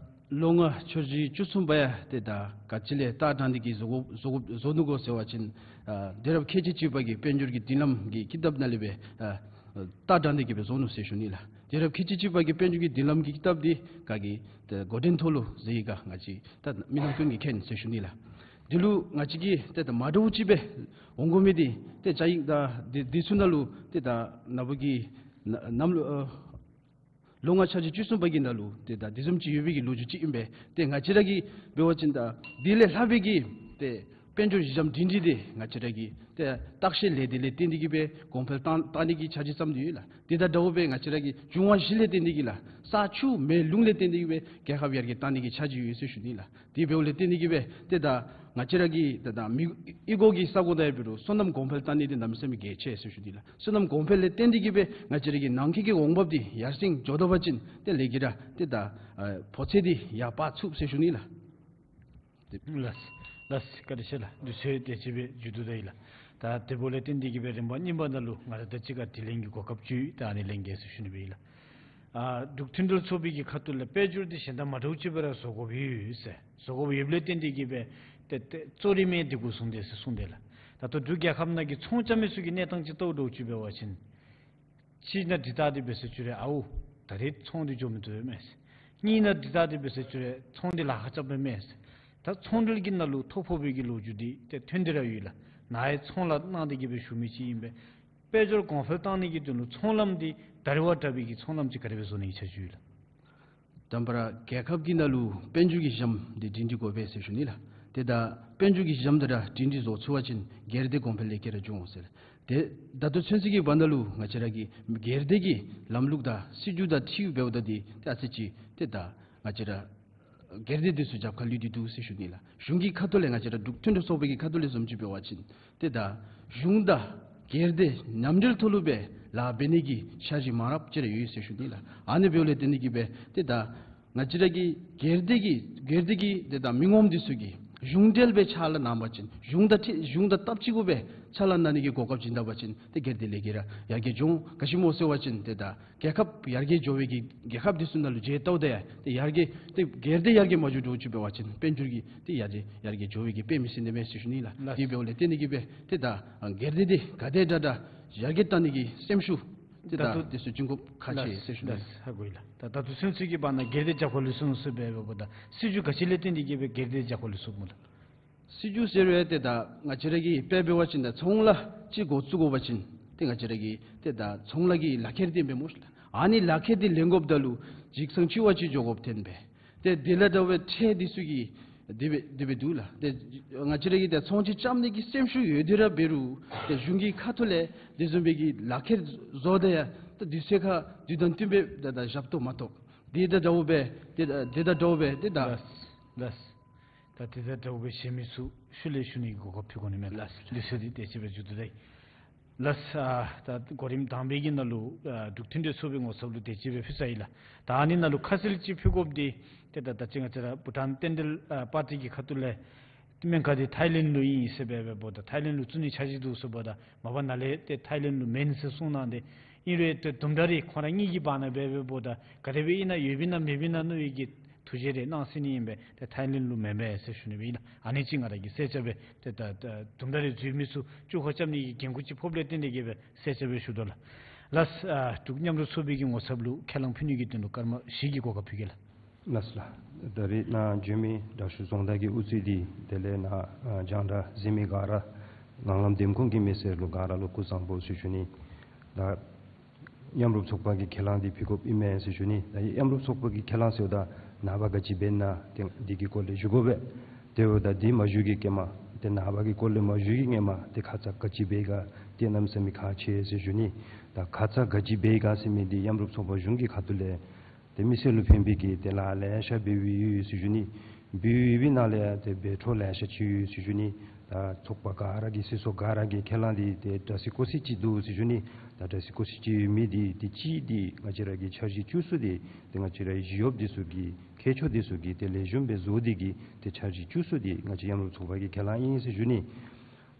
ལོ་ལྔ་འཆར་གཞི་བཅུ་གསུམ་པ་ཡང་ཏེ་ད་ག་ཅི་ལས་ལྟ་དྲངས་ཏེ་གིས་བཟོ་དགོ་བཟོ་དགོ་བཟོ་ནུག་གོ་ཟེར་བ་ཅིན་ཨ་དུས་རབས་ཁལ་གཅིག་གཅིག་པ་གི་དཔལ་འབྱོར་གྱི་མདུན་ལམ་གྱི་ཀི་དེབ་ནང་ལས་སྦེ་ཨ་ལྟ་དྲངས་ཏེ་གིས་སྦེ་བཟོ་ནུག་ཟེར་ཞུ་ནི་ལགས། དུས་རབས་ཁལ་གཅིག་གཅིག་པ་གི་དཔལ་འབྱོར་གྱི་མདུན་ལམ་གྱི་ཀི་དེབ་འདི་ག་གིས་ཏེ་འགོ་འདྲེན་ཐོག་ལུ་མཛད་ཡི་ག་ང་བཅས་ད་མི་རྣམས་ཀུན་གྱིས་མཁྱེན་ཟེར་ཞུ་ནི་ལགས། དེ་ལུ་ང་བཅས་ཀྱིས་ཏེ་ད་མ་འདྲཝ་ཅིག་སྦེ་འོང་དགོ་མི་འདི་ཏེ་བཅའ་ཡིག་དང་འདི་འདི་ཚུ་ནང་ལུ་ཏེ་ད་ནཱ་བུ་གིས་ན་ནམ་ལུ་ཨ་ལོ་ལྔ་འཆར་གཞི་བཅུ་གསུམ་པ་གི་ནང་ལུ་ཏེ་ད་འདི་བཟུམ་ཅིག་ཡོད་པའི་གི་ལོ་རྒྱུས་ཅིག་ཨིན་པས། ཏེ་ང་བཅས་ར་གིས་འབད་བ་ཅིན་ད་འདི་ལས་ལྷག་པའི་གི་ཏེ་དཔལ་འབྱོར་ཞི་འཇམ་སྒྲིང་སྒྲི་འདི་ང་བཅས་ར་གིས་ཏེ་བརྟག་དཔྱད་ལས་སྡེ་ལས་བརྟེན་ཏེ་གིས་སྦེ་གོང་འཕེལ་བཏང་བཏང་ནི་གི་འཆར་གཞི་བརྩམས་ཏེ་ཡོད་ལགས། དེ་དང་འདྲཝ་སྦེ་ང་བཅས་ར་གི་འབྱུང་བ་བཞི་ལས་བརྟེན་ཏེ་གིས་ལགས་ས་ཆུ་མེ་རླུང་ལས་བརྟེན་ཏེ་གིས་སྦེ་རྒྱལ་ཁབ་ཡར་རྒྱས་བཏང་ནི་གི་འཆར་གཞི་ཡོད་ཟེར་ཞུ་ནི་ལགས། དེ་འབདཝ་ལས་བརྟེན་ཏེ་གིས་སྦེ་ཏེ་ད་ང་བཅས་ར་གི་ཏེ་ད་མི་གཡུས་སྒོ་གི་ས་གོ་དང་ཡང་འབད་རུང་སོ་ནམ་གོང་འཕེལ་བཏང་ནི་འདི་གནམ་མེད་ས་མེད་གལ་ཆེ་ཟེར་ཞུ་ནི་ལགས། སོ་ནམ་གོང་འཕེལ་ལས་བརྟེན་ཏེ་གིས་སྦེ་ང་བཅས་ར་གི་ནང་འཁོད་ཀྱི་འོང་འབབ་འདི་ཡར་སེང་འགྱོ་དོ་བ་ཅིན་ཏེ་ལས་ཀྱི་ར་ཏེ་ད་ཨ་ཕོ་ཚོད་འདི་ཡར་སྤར་ཚུགས་ཟེར་ཞུ་ནི་ལགས། ལགས་ལགས། བཀའ་དྲིན་ཆེ་ལགས། དུས་ཚོད་དེ་ཅིག་སྦེ་མཇུག་བསྡུ་ད་ཡི་ལགས། ད་དེ་འབདཝ་ལས་བརྟེན་ཏེ་གིས་སྦེ་རིམ་པ་གཉིས་པ་ནང་ལུ་ང་ར་དང་གཅིག་ཁར་དྲི་ལན་གྱི་གོ་སྐབས་ཅིག་ད་ཨ་ནི་ལེན་གེ་ཟེར་ཞུ་ནི་སྦེ་ཨིན་ལགས། ཨ་འབྲུག་མཐུན་སྒྲིལ་ཚོགས་པའི་གི་ཁ་ཐུག་ལས་དཔལ་འབྱོར་འདི་གཞན་དང་མ་འདྲཝ་ཅིག་སྦེ་ར་བཟོ་དགོཔ་ཡོད་ཟེར། བཟོ་དགོཔ་ཡོདཔ་ལས་བརྟེན་ཏེ་གིས་སྦེ་ཏེ་ཏེ་གཙོ་རིམ་འདི་གུ་བཟུང་སྟེ་ཟེར་གསུངས་ཏེ་ལགས། ད་ལྟོ་འབྲུག་རྒྱལ་ཁབ་ནང་གི་ཚོང་རྐྱབ་མི་ཚུ་གི་གནས་སྟངས་ཅིག་བལྟཝ་འདྲཝ་ཅིག་འབད་བ་ཅིན་གཅིག་ནང་འབྲི་རྟགས་འདི་འབད་ཟེར་ཅི་རུང་ཨའུ་ད་རེས་ཚོང་འདི་འགྱོ་མི་བཏུབ་མས་ཟེར། གཉིས་ནང་འབྲི་རྟགས་འདི་འབད་ཟེར་ཅི་རུང་ཚོང་འདི་ལཱ་ཁག་རྐྱབ་མས་ཟེར། ད་ཚོང་འབྲེལ་གྱི་ནང་ལུ་ཐོ་ཕོག་པའི་གི་ལོ་རྒྱུས་འདི་ཏེ་ཐོན་ཏེ་ར་ཡོད་ལགས། ནཱ་ཡང་ཚོང་ལཱ་གནང་སྟེ་གིས་སྦེ་བཞུགས་མི་ཅིག་ཨིན་པས། དཔལ་འབྱོར་གོང་འཕེལ་བཏང་ནི་གི་དོན་ལུ་ཚོང་ལམ་འདི་ད་རེས་བ་དྲག་པའི་གི་ཚོང་ལམ་ཅིག་ག་དེ་སྦེ་བཟོ་ནི་གི་འཆར་གཞི་ཡོད་ལགས། དང་པ་ར་རྒྱལ་ཁབ་ཀྱི་ནང་ལུ་དཔལ་འབྱོར་གྱི་ཞི་འཇམ་འདི་སྒྲིང་སྒྲི་དགོ་པས་ཟེར་ཞུ་ནི་ལགས། ཏེ་ད་དཔལ་འབྱོར་གྱི་ཞི་འཇམ་དེ་ར་སྒྲིང་སྒྲི་བཟོ་ཚུགས་པ་ཅིན་སྒེར་སྡེ་གོང་འཕེལ་ལེགས་སྐྱེས་ར་འབྱུང་འོང་ཟེར། ཏེ་ད་ལྟོ་ཚུན་ཚོད་ཀྱི་བར་ན་ལུ་ང་བཅས་ར་གི་སྒེར་སྡེ་གི་ལམ་ལུགས་དང་སྲིད་བྱུས་དང་འཁྲིལ་འབདཝ་ད་འདི་ཏེ་ཨ་ཙི་ཅིག་ཏེ་ད་ང་བཅས་ར་སྒེར་སྡེ་འདི་ཚུ་རྒྱབ་ཁར་ལུས་ཏེ་འདུག་ཟེར་ཞུ་ནི་ལགས། གཞུང་གི་ཁ་ཐུག་ལས་ང་བཅས་ར་འབྲུག་མཐུན་སྒྲིལ་ཚོགས་པའི་གི་ཁ་ཐུག་ལས་བཟུམ་ཅིག་འབད་བ་ཅིན་ཏེ་ད་གཞུང་དང་སྒེར་སྡེ་མཉམ་འབྲེལ་ཐོག་ལུ་སྦེ་ལཱ་འབད་ནི་གི་འཆར་གཞི་མང་རབས་ཅིག་ར་ཡོད་ཟེར་ཞུ་ནི་ལགས། ཨ་ནི་འབདཝ་ལས་བརྟེན་ཏེ་གིས་སྦེ་ཏེ་ད་ ང་བཅས་ར་གི་སྒེར་སྡེ་གི་སྒེར་སྡེ་གི་ཏེ་ད་མི་ངོམ་འདི་ཚུ་གིས་གཞུང་འབྲེལ་སྦེ་ཕྱག་ལཱ་གནང་བ་ཅིན་གཞུང་དང་འཁྲིལ་གཞུང་དང་སྟབས་གཅིག་གུ་སྦེ་ཕྱག་ལཱ་གནང་ནི་གི་གོ་སྐབས་བྱིན་ད་པ་ཅིན་ཏེ་སྒེར་སྡེ་ལས་འགུལ་ར་ཡར་རྒྱས་འགྱོ་འོང་། ག་ཅི་སྨོ་ཟེར་བ་ཅིན་ཏེ་ད་རྒྱལ་ཁབ་ཡར་རྒྱས་འགྱོ་བའི་གི་རྒྱལ་ཁབ་འདི་ཚུ་ནང་ལུ་མཇལ་བལྟཝ་ད་ཡང་ཏེ་ཡར་རྒྱས་ཏེ་སྒེར་སྡེ་ཡར་རྒྱས་མ་འགྱོ་འགྱོཝ་ཅིག་འབད་བ་ཅིན་དཔལ་འབྱོར་གྱི་ཏེ་ཡར་རྒྱས་ཡར་རྒྱས་འགྱོ་བའི་གི་དཔེ་མི་སྲིད་ནི་མས་ཟེར་ཞུ་ནི་ལགས། ལགས། དེ་འབདཝ་ལས་བརྟེན་ཏེ་གིས་སྦེ་ཏེ་ད་སྒེར་སྡེ་འདི་ག་དེ་དྲག་དྲག་ཡར་རྒྱས་གཏང་ནི་གི་སེམས་ཤུགས་ཏེ་ད་ད་ལྟོ་དེ་ཚུ་བྱིན་དགོཔ་ཁག་ཆེ་ལགས་ཟེར་ཞུ་ནི། ལགས། ཧ་གོ་ཡི་ལགས། ད་ད་ལྟོ་ཚུན་ཚོད་ཀྱི་བར་ན་སྒེར་སྡེ་རྒྱབ་ཁ་ལུས་སོང་ཟེར་སྦེ་འབདཝ་ད་སྲིད་བྱུས་ག་ཅི་ལས་བརྟེན་ཏེ་གིས་སྦེ་སྒེར་སྡེ་རྒྱབ་ཁ་ལུས་སོངམ་སྨོ་ལགས། སྲིད་བྱུས་ཟེར་བའི་ཏེ་ད་ང་བཅས་ར་གི་དཔེ་འབད་བ་ཅིན་ད་ཚོང་ལཱ་ཅིག་འགོ་བཙུགས་དགོ་པ་ཅིན་ཏེ་ང་བཅས་ར་གི་ཏེ་ད་ཚོང་ལཱ་གི་ལག་ཁྱེར་འདི་འབད་སྨོ་ཤིག་ལགས། ཨ་ནི་ལག་ཁྱེར་འདི་ལེན་དགོཔ་ད་ལུ་འཇིག་སང་ཕྱི་བ་ཅིག་འགྱོ་དགོཔ་ཐོན་པས། ཏེ་དེ་ལས་འདྲ་བའི་ཁྲལ་འདི་ཚུ་གི་དེ་སྦེ་དེ་སྦེ་འདུག་ལགས། ཏེ་ང་བཅས་ར་གི་ཏེ་ཚོང་ཅིག་རྐྱབ་ནི་གི་སེམས་ཤུགས་ཡོད་དེ་ར་འབད་རུང་ཏེ་གཞུང་གི་ཁ་ཐུག་ལས་དེ་བཟུམ་སྦེ་གི་ལག་ཁྱེར་བཟོ་སྟེ་ཡང་ཏེ་དུས་ཚོད་ཁར་དུས་དང་བསྟུན་པའི་ད་ད་ཞབས་ཏོག་མ་ཐོབ། དེ་དང་འདྲཝ་སྦེ་ཏེ་ད་དེ་དང་འདྲཝ་སྦེ་ཏེ་ད་ལགས། ལགས། ད་དེ་དང་འདྲཝ་སྦེ་གཞན་མི་ཚུ་ཤུལ་ལས་ཞུ་ནི་གི་གོ་སྐབས་ཕུལ་དགོ་ནི་མས། ལགས། དུས་ཚོད་འདི་དེ་ཅིག་སྦེ་མཇུག་བསྡུ་ད་ཡི། ལགས། ཨ་ད་གོ་རིམ་དང་པའི་གི་ནང་ལུ་ཨ་འབྲུག་མཐུན་འབྲེལ་ཚོགས་པའི་ངོ་ཚབ་ལུ་དེ་ཅིག་སྦེ་ཕུལ་ཚར་ཡི་ལགས། ད་ཨ་ནི་ནང་ལུ་ཁ་གསལ་ཅིག་ཕུལ་དགོཔ་འདི་ཏེ་ད་ད་ཅི་ང་བཅས་ར་བྷུ་ཊཱན་བསྟན་འགྲོའི་ཨ་པར་ཊི་གི་ཁ་ཐུག་ལས་སྨན་ཁང་འདི་ཐའི་ལེནཌ་ལུ་ཨིན་ཟེར་སྦེ་འབདཝ་ད་ཐའི་ལེནཌ་ལུ་བཙུགས་ནི་འཆར་གཞི་འདུག་ཟེརཝ་ད་མ་པ་ནཱ་ལས་ཏེ་ཐའི་ལེནཌ་ལུ་མེན་ཟེར་གསུངས་གནང་སྟེ་ཨིན་རུང་ཏེ་དུམ་གྲ་རེ་ཁོང་ར་གཉིས་ཀྱི་བར་ན་འབད་འབདཝ་ད་ག་དེ་སྦེ་ཨིན་ན་ཡོདཔ་ཨིན་ན་མེདཔ་ཨིན་ན་མནོ་བའི་གི་ཐུགས་བཞེད་རེ་གནང་ཟེར་ནི་ཨིན་པས། ཏེ་ཐའི་ལེནཌ་ལུ་མེན་པས་ཟེར་ཞུ་ནི་སྦེ་ཨིན་ལགས། ཨ་ནི་ཅིག་ང་ར་གིས་གསལ་ཆ་སྦེ་ཏེ་ད་ད་དུམ་གྲ་རེ་འཛུལ་མི་ཚུ་བཅུག་ཁ་རྐྱབ་ནི་གི་འགན་ཁུར་ཅིག་ཕོགཔ་ལས་བརྟེན་ཏེ་གིས་སྦེ་གསལ་ཆ་སྦེ་ཞུ་དོ་ལགས། ལགས། ཨ་འབྲུག་མཉམ་རུབ་ཚོགས་པའི་གི་ངོ་ཚབ་ལུ་ཁས་བླངས་ཕུལ་ནི་གི་དོན་ལུ་སྐར་མ་བཞི་གི་གོ་སྐབས་ཕུལ་གེ་ལགས། ལགས་ལགས། ད་རེས་ནཱ་འབྱོན་མི་དྲག་ཤོས་རྫོང་བདག་གི་དབུ་རྩེ་འདི་དེ་ལས་ནཱ་ཨ་རྒྱང་བསྒྲགས་གཟིགས་མི་ག་ར་ངང་ལམ་འདེམས་ཁོངས་ཀྱི་མི་སེར་ལུ་ག་ར་ལུ་སྐུ་གཟུགས་བཟང་པོ་ཟེར་ཞུ་ནི། ད་མཉམ་རུབ་ཚོགས་པ་གི་ཁས་བླངས་འདི་ཕུལ་དགོཔ་ཨིན་མས་ཟེར་ཞུ་ནི། ད་མཉམ་རུབ་ཚོགས་པ་གི་ཁས་བླངས་ཟེརཝ་ད་ནངས་པ་ག་ཅི་འབད་ན་ཏེ་འདི་གི་སྐོར་ལས་ཞུ་དགོ་པས། དེ་འབདཝ་ད་འདི་མ་ཞུ་གི་སྐྱེལ་མ་ཏེ་ནངས་པ་གི་སྐོར་ལས་མ་ཞུ་གི་སྔོན་མ་ཏེ་ཁ་ཙ་ག་ཅི་འབད་ག་ཏེ་གནམ་མེད་ས་མེད་ཁག་ཆེ་ཟེར་ཞུ་ནི། ད་ཁ་ཙ་ག་ཅི་འབད་ག་ཟེར་མི་འདི་མཉམ་རུབ་ཚོགས་པ་གཞུང་གི་ཁ་ཐུག་ལས་ཏེ་མི་སེར་ལུ་ཕན་པའི་གི་ཏེ་ལཱ་ལེ་ཤ་འབད་བའི་ཡོད་ཟེར་ཞུ་ནི། འབད་བའི་ནང་ལས་ཡང་ཏེ་འབད་འཕྲོ་ལེ་ཤ་ཅིག་ཡོད་ཟེར་ཞུ་ནི། ད་ཚོགས་པ་ག་ར་གི་སྲིད་ཚོགས་ག་ར་གི་ཁས་བླངས་འདི་ཏེ་དྲག་ཤོས་ཀོ་སི་ཅིག་འདུག་ཟེར་ཞུ་ནི། ད་དྲག་ཤོས་ཀོ་སི་ཅིག་ཡོད་མི་འདི་ཏེ་གཅིག་འདི་ང་བཅས་ར་གི་འཆར་གཞི་བཅུ་གསུམ་འདི་ཏེ་ང་བཅས་ར་ཞི་གཡོགཔ་འདི་ཚུ་གི་མཁས་མཆོག་འདི་ཚུ་གིས་ཏེ་ལེགས་ཤོམ་སྦེ་བཟོ་སྟེ་གིས་ཏེ་འཆར་གཞི་བཅུ་གསུམ་འདི་ང་བཅས་མཉམ་རུབ་ཚོགས་པ་གི་ཁས་བླངས་ཨིན་ཟེར་ཞུ་ནི།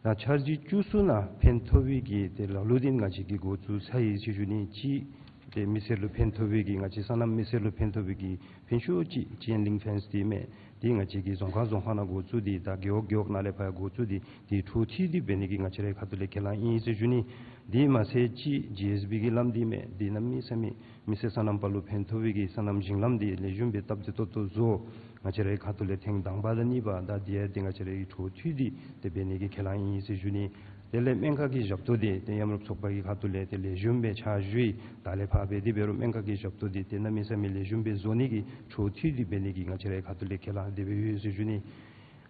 ད་འཆར་གཞི་བཅུ་གསུམ་ནང་ཕན་ཐོགས་པའི་གི་ཏེ་ལ་ལུ་འདི་ང་བཅས་ཀྱིས་འགོ་བཙུགས་ཚར་ཡི་ཟེར་ཞུ་ནི། གཅིག་ཏེ་མི་སེར་ལུ་ཕན་ཐོགས་པའི་གི་ང་བཅས་སོ་ནམ་མི་སེར་ལུ་ཕན་ཐོགས་པའི་གི་ཕན་ཤོས་ཅིག་ཅེན་ལིང་ཕེནསི་འདི་མས། འདི་ང་བཅས་ཀྱིས་རྫོང་ཁག་རྫོང་ཁག་ནང་འགོ་བཙུགས་ཏེ་ད་རྒེད་འོག་རྒེད་འོག་ནང་ལས་ཕར་འགོ་བཙུགས་ཏེ་འདི་འཕྲོ་མཐུད་དེ་འབད་ནི་གི་ང་བཅས་རའི་ཁ་ཐུག་ལས་ཁས་བླངས་ཨིན་ཟེར་ཞུ་ནི། འདི་མ་ཚད་གཅིག་ཇི་ཨེསི་བི་གི་ལམ་འདི་མས། འདི་གནམ་མེད་ས་མེད་མི་སེར་སོ་ནམ་པ་ལུ་ཕན་ཐོགས་པའི་གི་སོ་ནམ་ཞིང་ལམ་འདི་ལེགས་ཤོམ་སྦེ་སྟབས་བདེ་ཏོག་ཏོ་བཟོ། ང་བཅས་རའི་ཁ་ཐུག་ལས་ཐེངས་དང་པ་དང་གཉིས་པ་ད་འདི་ཡང་ཏེ་ང་བཅས་རའི་འཕྲོ་མཐུད་དེ་ཏེ་འབད་ནི་གི་ཁས་བླངས་ཨིན་ཟེར་ཞུ་ནི། དེ་ལས་སྨན་ཁང་གི་ཞབས་ཏོག་འདི་ཏེ་མཉམ་རུབ་ཚོགས་པ་གི་ཁ་ཐུག་ལས་ཏེ་ལེགས་ཤོམ་སྦེ་ཕྱག་ཞུ་ཡི། ད་ལས་ཕར་འབད་དེ་འབད་རུང་སྨན་ཁང་གི་ཞབས་ཏོག་འདི་ཏེ་གནམ་མེད་ས་མེད་ལེགས་ཤོམ་སྦེ་བཟོ་ནི་གི་འཕྲོ་མཐུད་དེ་འབད་ནི་གི་ང་བཅས་རའི་ཁ་ཐུག་ལས་ཁས་བླངས་དེ་སྦེ་ཡོད་ཟེར་ཞུ་ནི།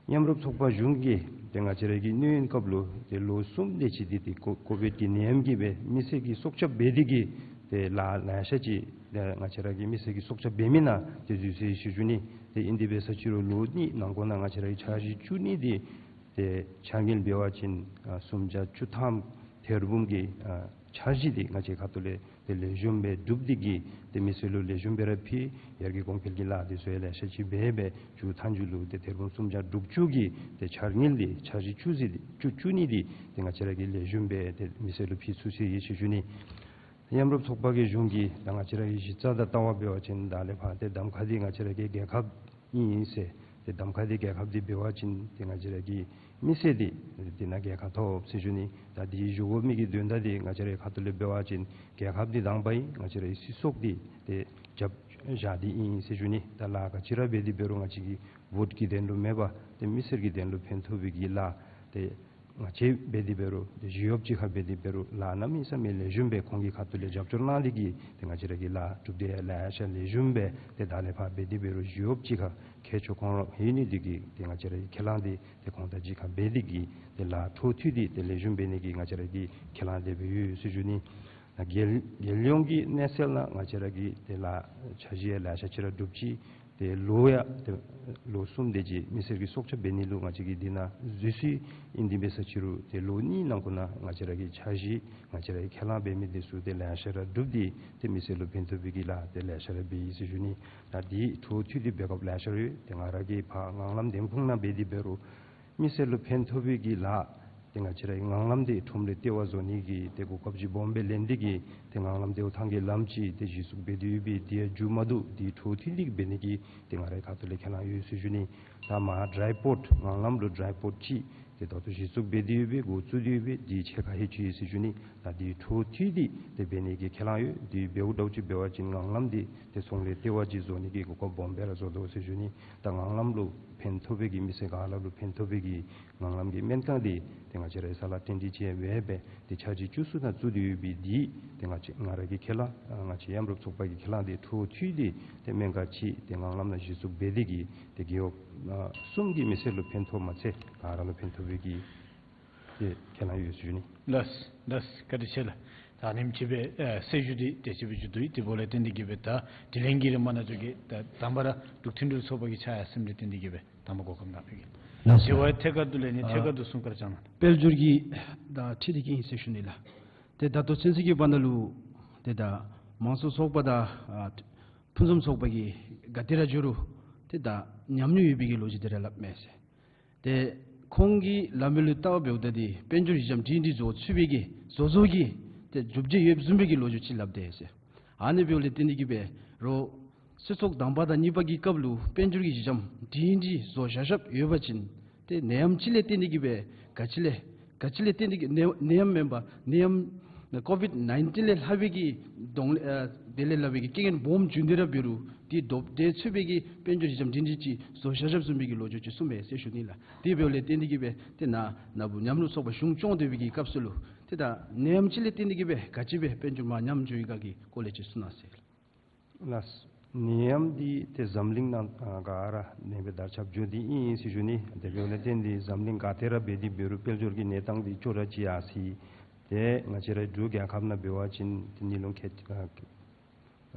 མཉམ་རུབ་ཚོགས་པ་གཞུང་གིས་ཏེ་ང་བཅས་ར་གི་གནས་ཡུན་སྐབས་ལུ་ཏེ་ལོ་གསུམ་དེ་ཅིག་འདི་ཏེ་ཀོ་ཀོ་བིཌ་ཀྱི་ནད་ཡམས་ཀྱིས་སྦེ་མི་སེར་གྱི་སྲོག་སྐྱབས་འབད་དེ་གིས་ཏེ་ལཱ་ལེ་ཤ་ཅིག་ཏེ་ང་བཅས་ར་གི་མི་སེར་གྱི་སྲོག་སྐྱབས་འབད་མི་ནང་ཏེ་འཛུལ་ཡི་ཟེར་ཞུ་ནི། ཏེ་ཨིན་དེ་འབད་ས་ཅིག་རུང་ལོ་གཉིས་ནང་འཁོད་ནང་ང་བཅས་ར་གི་འཆར་གཞི་བཅུ་གཉིས་འདི་ཏེ་འཆར་དངུལ་འབད་བ་ཅིན་ཨ་སུམ་བརྒྱ་བཅུ་ཐམ་ཐེར་འབུམ་གྱི་ཨ་འཆར་གཞི་འདི་ང་བཅས་ཁ་ཐུག་ལས་ཏེ་ལེགས་ཤོམ་སྦེ་གྲུབ་སྟེ་གིས་ཏེ་མི་སེར་ལུ་ལེགས་ཤོམ་སྦེ་ར་ཕུལ། ཡར་རྒྱས་གོང་འཕེལ་གྱི་ལཱ་འདི་ཚུ་ཡང་ལེ་ཤ་ཅིག་འབད་སྦེ་མཇུག་མཐའ་མཇུག་ལུ་ཏེ་ཐེར་འབུམ་སུམ་བརྒྱ་དྲུག་ཅུ་གི་ཏེ་འཆར་དངུལ་འདི་འཆར་གཞི་བཅུ་གཉིས་འདི་བཅུ་བཅུ་གཉིས་འདི་ཏེ་ང་བཅས་ར་གིས་ལེགས་ཤོམ་སྦེ་ཏེ་མི་སེར་ལུ་ཕུལ་ཚུགས་ཅི་ཟེར་ཞུ་ནི། མཉམ་རུབ་ཚོགས་པ་གི་གཞུང་གིས་ད་ང་བཅས་ར་གི་གཞི་རྩ་དང་ལྟ་བ་འབད་བ་ཅིན་ད་ལས་ཕར་ཏེ་གདམ་ཁ་འདི་ང་བཅས་ར་གི་རྒྱལ་ཁབ་ཨིན་ཟེར། ཏེ་གདམ་ཁ་འདི་རྒྱལ་ཁབ་འདི་འབད་བ་ཅིན་ཏེ་ང་བཅས་ར་གི་མི་སེར་འདི་དེ་ནང་རྒྱལ་ཁ་ཐོབ་ཟེར་ཞུ་ནི། ད་འདི་ཞུ་དགོ་མི་གི་དོན་དག་འདི་ང་བཅས་རའི་ཁ་ཐུག་ལས་འབད་བ་ཅིན་རྒྱལ་ཁབ་འདི་དང་པ་ཨིན། ང་བཅས་རའི་སྲིད་ཚོགས་འདི་ཏེ་རྒྱབ་བཞག་སྟེ་ཨིན་ཟེར་ཞུ་ནི། ད་ལཱ་ག་ཅི་ར་འབད་དེ་འབད་རུང་ང་བཅས་ཀྱི་བོཊ་ཀྱི་དོན་ལུ་མེན་པར་ཏེ་མི་སེར་གྱི་དོན་ལུ་ཕན་ཐོགས་པའི་གི་ལཱ་ཏེ་ང་བཅས་འབད་དེ་འབད་རུང་ཏེ་ཞི་གཡོགཔ་ཅིག་ཁར་འབད་དེ་འབད་རུང་ལཱ་གནམ་མེད་ས་མེད་ལེགས་ཤོམ་སྦེ་ཁོང་གི་ཁ་ཐུག་ལས་རྒྱབ་སྐྱོར་གནང་སྟེ་གིས་ཏེ་ང་བཅས་ར་གི་ལཱ་གྲུབ་སྟེ་ལེ་ཤ་ལེགས་ཤོམ་སྦེ་ཏེ་ད་ལས་ཕར་འབད་དེ་འབད་རུང་ཞི་གཡོགཔ་ཅིག་ཁར་མཁས་མཆོག་ཁོང་ར་ཡོད་ནི་འདི་གིས་ཏེ་ང་བཅས་ར་གི་ཁས་བླངས་འདི་ཏེ་ཁོང་དང་གཅིག་ཁར་འབད་དེ་གིས་ཏེ་ལཱ་འཕྲོ་མཐུད་དེ་ཏེ་ལེགས་ཤོམ་འབད་ནི་གི་ང་བཅས་ར་གི་ཁས་བླངས་དེ་སྦེ་ཡོད་ཟེར་ཞུ་ནི། ད་རྒྱལ་རྒྱལ་ཡོངས་ཀྱི་གནས་ཚད་ནང་ང་བཅས་ར་གི་ཏེ་ལཱ་འཆར་གཞི་ཡང་ལེ་ཤ་ཅིག་ར་གྲུབ་ཅི། ཏེ་ལོ་ཡང་ཏེ་ལོ་གསུམ་དེ་ཅིག་མི་སེར་གྱི་སྲོག་སྐྱབས་འབད་ནི་ལུ་ང་བཅས་ཀྱིས་འདི་ནང་འཛུལ་སྲོལ་ཨིན། དེ་འབད་ས་ཅིག་རུང་ཏེ་ལོ་གཉིས་ནང་འཁོད་ནང་ང་བཅས་ར་གི་འཆར་གཞི་ང་བཅས་ར་གིས་ཁས་བླངས་འབད་མི་དེ་ཚུ་ཏེ་ལེ་ཤ་ར་གྲུབ་སྟེ་ཏེ་མི་སེར་ལུ་ཕན་ཐོགས་པའི་གི་ལཱ་ཏེ་ལེ་ཤ་ར་འབད་ཡི་ཟེར་ཞུ་ནི། ད་འདི་འཕྲོ་མཐུད་དེ་འབད་དགོཔ་ལེ་ཤ་ར་ཡོད། ཏེ་ང་ར་གིས་ཕར་ངང་ལམ་འདེམས་ཁོངས་ནང་འབད་དེ་འབད་རུང་མི་སེར་ལུ་ཕན་ཐོགས་པའི་གི་ལཱ་ཏེ་ང་བཅས་ར་གི་ངང་ལམ་དེ་ཁྲོམ་ལས་ལྟེ་བ་བཟོ་ནི་གི་ཏེ་གོ་སྐབས་ཅིག་སྦོམ་སྦེ་ལེན་ཏེ་གིས་ཏེ་ངང་ལམ་དེ་འོ་ཐང་གི་ལམ་ཅིག་ཏེ་གཞི་བཙུགས་འབད་དེ་ཡོད་པའི་དེ་ཡང་མཇུག་མ་བསྡུ། དེ་འཕྲོ་མཐུད་དེ་འབད་ནི་གི་ཏེ་ང་རའི་ཁ་ཐུག་ལས་ཁས་བླངས་ཡོད་ཟེར་ཞུ་ནི། ད་མར་ཌྲའི་པོརཊ་ངང་ལམ་ལུ་ཌྲའི་པོརཊ་ཅིག་ཏེ་ད་ལྟོ་གཞི་བཙུགས་འབད་དེ་ཡོད་པའི་འགོ་བཙུགས་ཏེ་ཡོད་པའི་དེ་ཕྱེད་ཀ་ཧེ་ཅིག་ཡོད་ཟེར་ཞུ་ནི། ད་དེ་འཕྲོ་མཐུད་དེ་ཏེ་འབད་ནི་གི་ཁས་བླངས་ཡོད། དེ་འབདཝ་ད་ཅིག་འབད་བ་ཅིན་ངང་ལམ་དེ་ཏེ་ཚོང་ལས་ལྟེ་བ་ཅིག་བཟོ་ནི་གི་གོ་སྐབས་སྦོམ་སྦེ་ར་བཟོ་དོ་ཟེར་ཞུ་ནི། ད་ངང་ལམ་ལུ་ཕན་ཐོགས་པའི་གི་མི་སེར་ག་ར་ལུ་ཕན་ཐོགས་པའི་གི་ངང་ལམ་གྱི་སྨན་ཁང་དེ་ཏེ་ང་བཅས་ར་ས་ལ་ཏན་ཏིག་ཅིག་འབད་སྦེ་ཏེ་འཆར་གཞི་བཅུ་གསུམ་ནང་བཙུགས་ཏེ་ཡོད་པའི་དེ་ཏེ་ང་བཅས་ང་ར་གི་ཁས་བླངས་ང་བཅས་མཉམ་རུབ་ཚོགས་པ་གི་ཁས་བླངས་དེ་འཕྲོ་མཐུད་དེ་ཏེ་སྨན་ཁང་ཅིག་ཏེ་ངང་ལམ་ནང་གཞི་བཙུགས་འབད་དེ་གིས་ཏེ་རྒེད་འོག་གསུམ་གྱི་མི་སེར་ལུ་ཕན་ཐོགས་མ་ཚད་ག་ར་ལུ་ཕན་ཐོགས་པའི་གི་ཏེ་ཁས་བླངས་ཡོད་ཟེར་ཞུ་ནི། ལགས་ལགས། བཀའ་དྲིན་ཆེ་ལགས། ད་ཨ་ནེམ་ཅིག་སྦེ་ཨེ་གསལ་ཞུ་འདི་དེ་ཅིག་སྦེ་མཇུག་བསྡུ་ཡི། དེ་འབདཝ་ལས་བརྟེན་ཏེ་གིས་སྦེ་ད་དྲི་ལན་གྱི་རིམ་ནང་འཛུལ་གེ། ད་དང་པ་ར་འབྲུག་མཐུན་སྒྲིལ་ཚོགས་པ་གི་ཕྱག་ཡར་སེམས་ལས་བརྟེན་ཏེ་གིས་སྦེ་དང་པ་གོ་སྐབས་གནང་ཕུལ་གེ། ལགས་སོ། དེ་བ་ཐད་ཀར་དུ་ལས་ནི་ཨ་ཐད་ཀར་དུ་གསུང་བཀའ་དྲིན་བསྐྱང་གནང་། དཔལ་འབྱོར་གྱི་ད་ཁྲིད་དེ་གིས་ཨིན་ཟེར་ཞུ་ནི་ལགས། ཏེ་ད་ལྟོ་ཚུན་ཚོད་ཀྱི་བར་ན་ལུ་ཏེ་ད་མང་གཙོ་ཚོགས་པ་དང་ཨ་ཕུན་སུམ་ཚོགས་པ་གིས་ག་དེ་ར་འགྱོ་རུང་ཏེ་ད་ཉམས་མྱོང་ཡོད་པའི་གི་ལོ་རྒྱུས་དེ་ར་སླབ་མས་ཟེར། ཏེ་ཁོང་གི་ལམ་ལུགས་ལྟ་བ་འབདཝ་ད་འདི་དཔལ་འབྱོར་གཞི་འགྱམ་སྒྲིང་སྒྲིང་བཟོ་ཚུགས་པའི་གི་བཟོ་བཟོ་གི་ཏེ་མཇུག་འབྲས་ཡོདཔ་བཟུམ་སྦེ་གི་ལོ་རྒྱུས་ཅིག་སླབ་དེས་ཟེར། ཨ་ནི་འབདཝ་ལས་བརྟེན་ཏེ་གིས་སྦེ་རོགས་སྲིད་ཚོགས་དང་པ་དང་གཉིས་པ་གི་སྐབས་ལུ་དཔལ་འབྱོར་གྱི་གཞི་འགྱམ་སྒྲིང་སྒྲིང་བཟོ་བཞག་བཞགཔ་ཡོད་པ་ཅིན་ཏེ་ནད་ཡམས་ཅིག་ལས་བརྟེན་ཏེ་གིས་སྦེ་ག་ཅི་ལས་ག་ཅི་ལས་བརྟེན་ཏེ་གིས་ནད་ནད་ཡམས་མེན་པར་ནད་ཡམས་ཀོ་བིཌ་ནའིན་ཊིན་ལས་ལྷག་པའི་གི་གདོང་ལེན་ཨ་དེ་ལས་སླབ་པའི་གི་རྐྱེན་ངན་སྦོམ་བྱུང་སྟེ་ར་འབད་རུང་དེ་བཟློག་སྟེ་ཚུགས་པའི་གི་དཔལ་འབྱོར་གཞི་འགྱམ་སྒྲིང་སྒྲིང་ཅིག་བཟོ་བཞག་བཞགཔ་བཟུམ་སྦེ་གི་ལོ་རྒྱུས་ཅིག་གསུངས་པས་ཟེར་ཞུ་ནི་ལགས། དེ་འབདཝ་ལས་བརྟེན་ཏེ་གིས་སྦེ་ཏེ་ནཱ་ནཱ་བུ་མཉམ་རུབ་ཚོགས་པ་གཞུང་སྐྱོང་སྡོད་པའི་གི་སྐབས་སུ་ལུ་ཏེ་ད་ནད་ཡམས་ཅིག་ལས་བརྟེན་ཏེ་གིས་སྦེ་ག་ཅི་སྦེ་དཔལ་འབྱོར་མར་ཉམས་འགྱོ་ཡི་ག་གི་སྐོར་ལས་ཅིག་གསུང་གནང་ཟེར། ལགས། ནད་ཡམས་འདི་ཏེ་འཛམ་གླིང་ནང་ཨ་ག་ར་ནད་པའི་དར་ཁྱབ་འགྱོ་སྟེ་ཨིན་ཟེར་ཞུ་ནི། དེ་འབདཝ་ལས་བརྟེན་ཏེ་འཛམ་གླིང་ག་ཏེ་ར་འབད་དེ་འབད་རུང་དཔལ་འབྱོར་གྱི་གནས་སྟངས་འདི་སྐྱོ་དྲགས་ཅིག་ཡར་སོ་ཡི། ཏེ་ང་བཅས་རའི་འབྲུག་རྒྱལ་ཁབ་ནང་འབད་བ་ཅིན་ཏེ་གནས་ལུང་ཁལ་ཨ་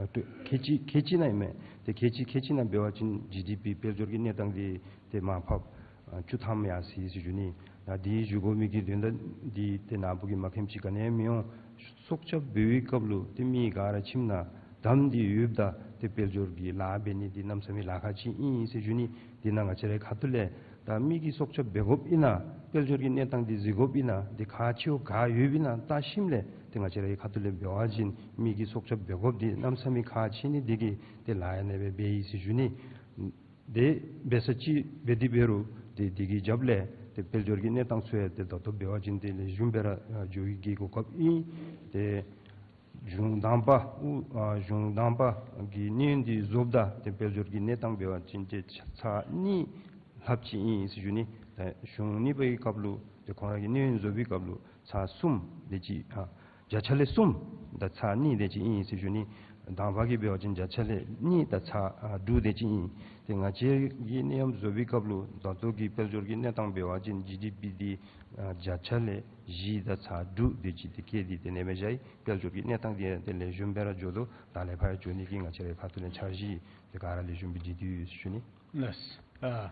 ཨ་ཁལ་གཅིག་ཁལ་གཅིག་ནང་ཨིན་མས། ཏེ་ཁལ་གཅིག་ཁལ་གཅིག་ནང་འབད་བ་ཅིན་ཇི་ཌི་པི་དཔལ་འབྱོར་གྱི་གནས་སྟངས་འདི་ཏེ་མར་ཕབ་ཨ་བཅུ་ཐམ་ཡར་སོ་ཡི་ཟེར་ཞུ་ནི། ད་འདི་ཞུ་དགོ་མི་གི་དོན་དག་འདི་ཏེ་ནཱ་བུ་གིས་མ་མཁྱེནམ་ཅིག་ག་ནི་ཡང་མི་འོང་། སྲོག་སྐྱབས་འབད་བའི་སྐབས་ལུ་ཏེ་མི་ག་ར་ཁྱིམ་ནང་དམ་སྟེ་ཡོདཔ་ད་ཏེ་དཔལ་འབྱོར་གྱི་ལཱ་འབད་ནི་འདི་གནམ་མེད་ས་མེད་ལཱ་ཁག་ཅིག་ཨིན་ཟེར་ཞུ་ནི། འདི་ནང་ང་བཅས་རའི་ཁ་ཐུག་ལས་ད་མི་གིས་སྲོག་སྐྱབས་འབད་དགོཔ་ཨིན་ན་དཔལ་འབྱོར་གྱི་གནས་སྟངས་འདི་གཟིགས་དགོཔ་ཨིན་ན་འདི་ཁག་ཆེཝ་ག་ཡོདཔ་ཨིན་ན་བལྟ་ཞིནམ་ལས་ཏེ་ང་བཅས་རའི་ཁ་ཐུག་ལས་འབད་བ་ཅིན་མི་གིས་སྲོག་སྐྱབས་འབད་དགོཔ་འདི་གནམ་མེད་ས་མེད་ཁག་ཆེ་ནི་འདི་གིས་ཏེ་ལཱ་ཡང་ཨ་ནེ་སྦེ་འབད་ཡི་ཟེར་ཞུ་ནི། དེ་འབད་ས་ཅིག་འབད་དེ་འབད་རུང་ཏེ་དེ་གི་རྒྱབ་ལས་ཏེ་དཔལ་འབྱོར་གྱི་གནས་སྟངས་ཚུ་ཡང་ཏེ་ད་ལྟོ་འབད་བ་ཅིན་ཏེ་ལེགས་ཤོམ་སྦེ་ར་ཨ་འགྱོ་ཡི་གི་གོ་སྐབས་ཨིན། ཏེ་གཞུང་དང་པ་ཨུ་ཨ་གཞུང་དང་པ་གི་གནས་ཡུན་འདི་རྫོགསཔ་ད་ཏེ་དཔལ་འབྱོར་གྱི་གནས་སྟངས་འབད་བ་ཅིན་ཏེ་ཚར་གཉིས་ལྷགཔ་ཅིག་ཨིན་ཟེར་ཞུ་ནི། ད་གཞུང་གཉིས་པ་གི་སྐབས་ལུ་ཏེ་ཁོང་ར་གི་གནས་ཡུན་རྫོགས་པའི་སྐབས་ལུ་ཚར་གསུམ་དེ་ཅིག་ཨ་བརྒྱ་ཆ་ལས་གསུམ་དང་ཚར་གཉིས་དེ་ཅིག་ཨིན་ཟེར་ཞུ་ནི། དང་པ་གི་འབད་བ་ཅིན་བརྒྱ་ཆ་ལས་གཉིས་དང་ཚར་ཨ་དྲུག་དེ་ཅིག་ཨིན། ཏེ་ང་བཅས་ཀྱི་ནད་ཡམས་རྫོགས་པའི་སྐབས་ལུ་ད་ལྟོ་གི་དཔལ་འབྱོར་གྱི་གནས་སྟངས་འབད་བ་ཅིན་ཇི་ཌི་པི་འདི་ཨ་བརྒྱ་ཆ་ལས་བཞི་དང་ཚར་དྲུག་དེ་ཅིག་ཏེ་བཀལ་ཏེ་དེ་ནང་སྦེ་བཞག་ཡི། དཔལ་འབྱོར་གྱི་གནས་སྟངས་འདི་ཏེ་ལེགས་ཤོམ་སྦེ་ར་འགྱོ་དོ། ད་ལས་ཕར་འགྱོ་ནི་གི་ང་བཅས་རའི་ཁ་ཐུག་ལས་འཆར་གཞི་ཏེ་ག་ར་ལེགས་ཤོམ་སྦེ་འདི་འདི་ཡོད་ཟེར་ཞུ་ནི། ལགས། ཨ་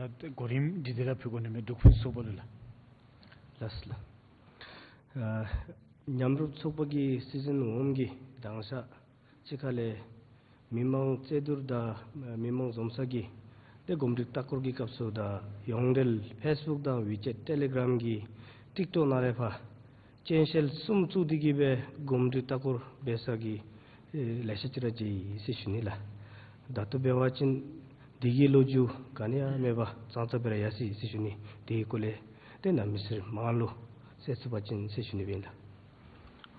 ད་གོ་རིམ་འདི་དེ་ར་ཕུལ་དགོ་ནི་མས། འབྲུག་ཕུན་སུམ་ཚོགས་པ་ལུ་ལགས། ལགས་ལགས། ཨ་མཉམ་རུབ་ཚོགས་པ་གི་སྲིད་འཛིན་འོགམ་གིས་དང་ཤ་ཅིག་ཁ་ལས་མི་མང་རྩོད་བསྡུར་དང་མི་མང་འཛོམས་ས་གི་ཏེ་གོམས་འདྲིས་ལྟ་སྐོར་གྱི་སྐབས་སུ་དང་ཡོངས་འབྲེལ་ཕེསི་བུཀ་དང་ཝི་ཅེཊ་ཊེ་ལི་གརམ་གྱི་ཊིཀ་ཊོཀ་ནང་ལས་ཕར་ཅན་ཤེལ་གསུམ་བཙུགས་ཏེ་གིས་སྦེ་གོམས་འདྲིས་ལྟ་སྐོར་འབད་ས་གི་ཨེ་ལེ་ཤ་ཅིག་ར་མཇལ་ཡི་ཟེར་ཞུ་ནི་ལགས། ད་ལྟོ་འབད་བ་ཅིན་འདི་གི་ལོ་རྒྱུས་ག་ནི་ཡང་མེད་པར་ཙང་ཙ་སྦེ་ར་ཡར་སོ་ཡི་ཟེར་ཞུ་ནི། དེ་གི་སྐོར་ལས་ཏེ་ནཱ་མི་སེར་མང་ལུ་གསལ་ཚུགས་པ་ཅིན་ཟེར་ཞུ་ནི་སྦེ་ཨིན་ལགས།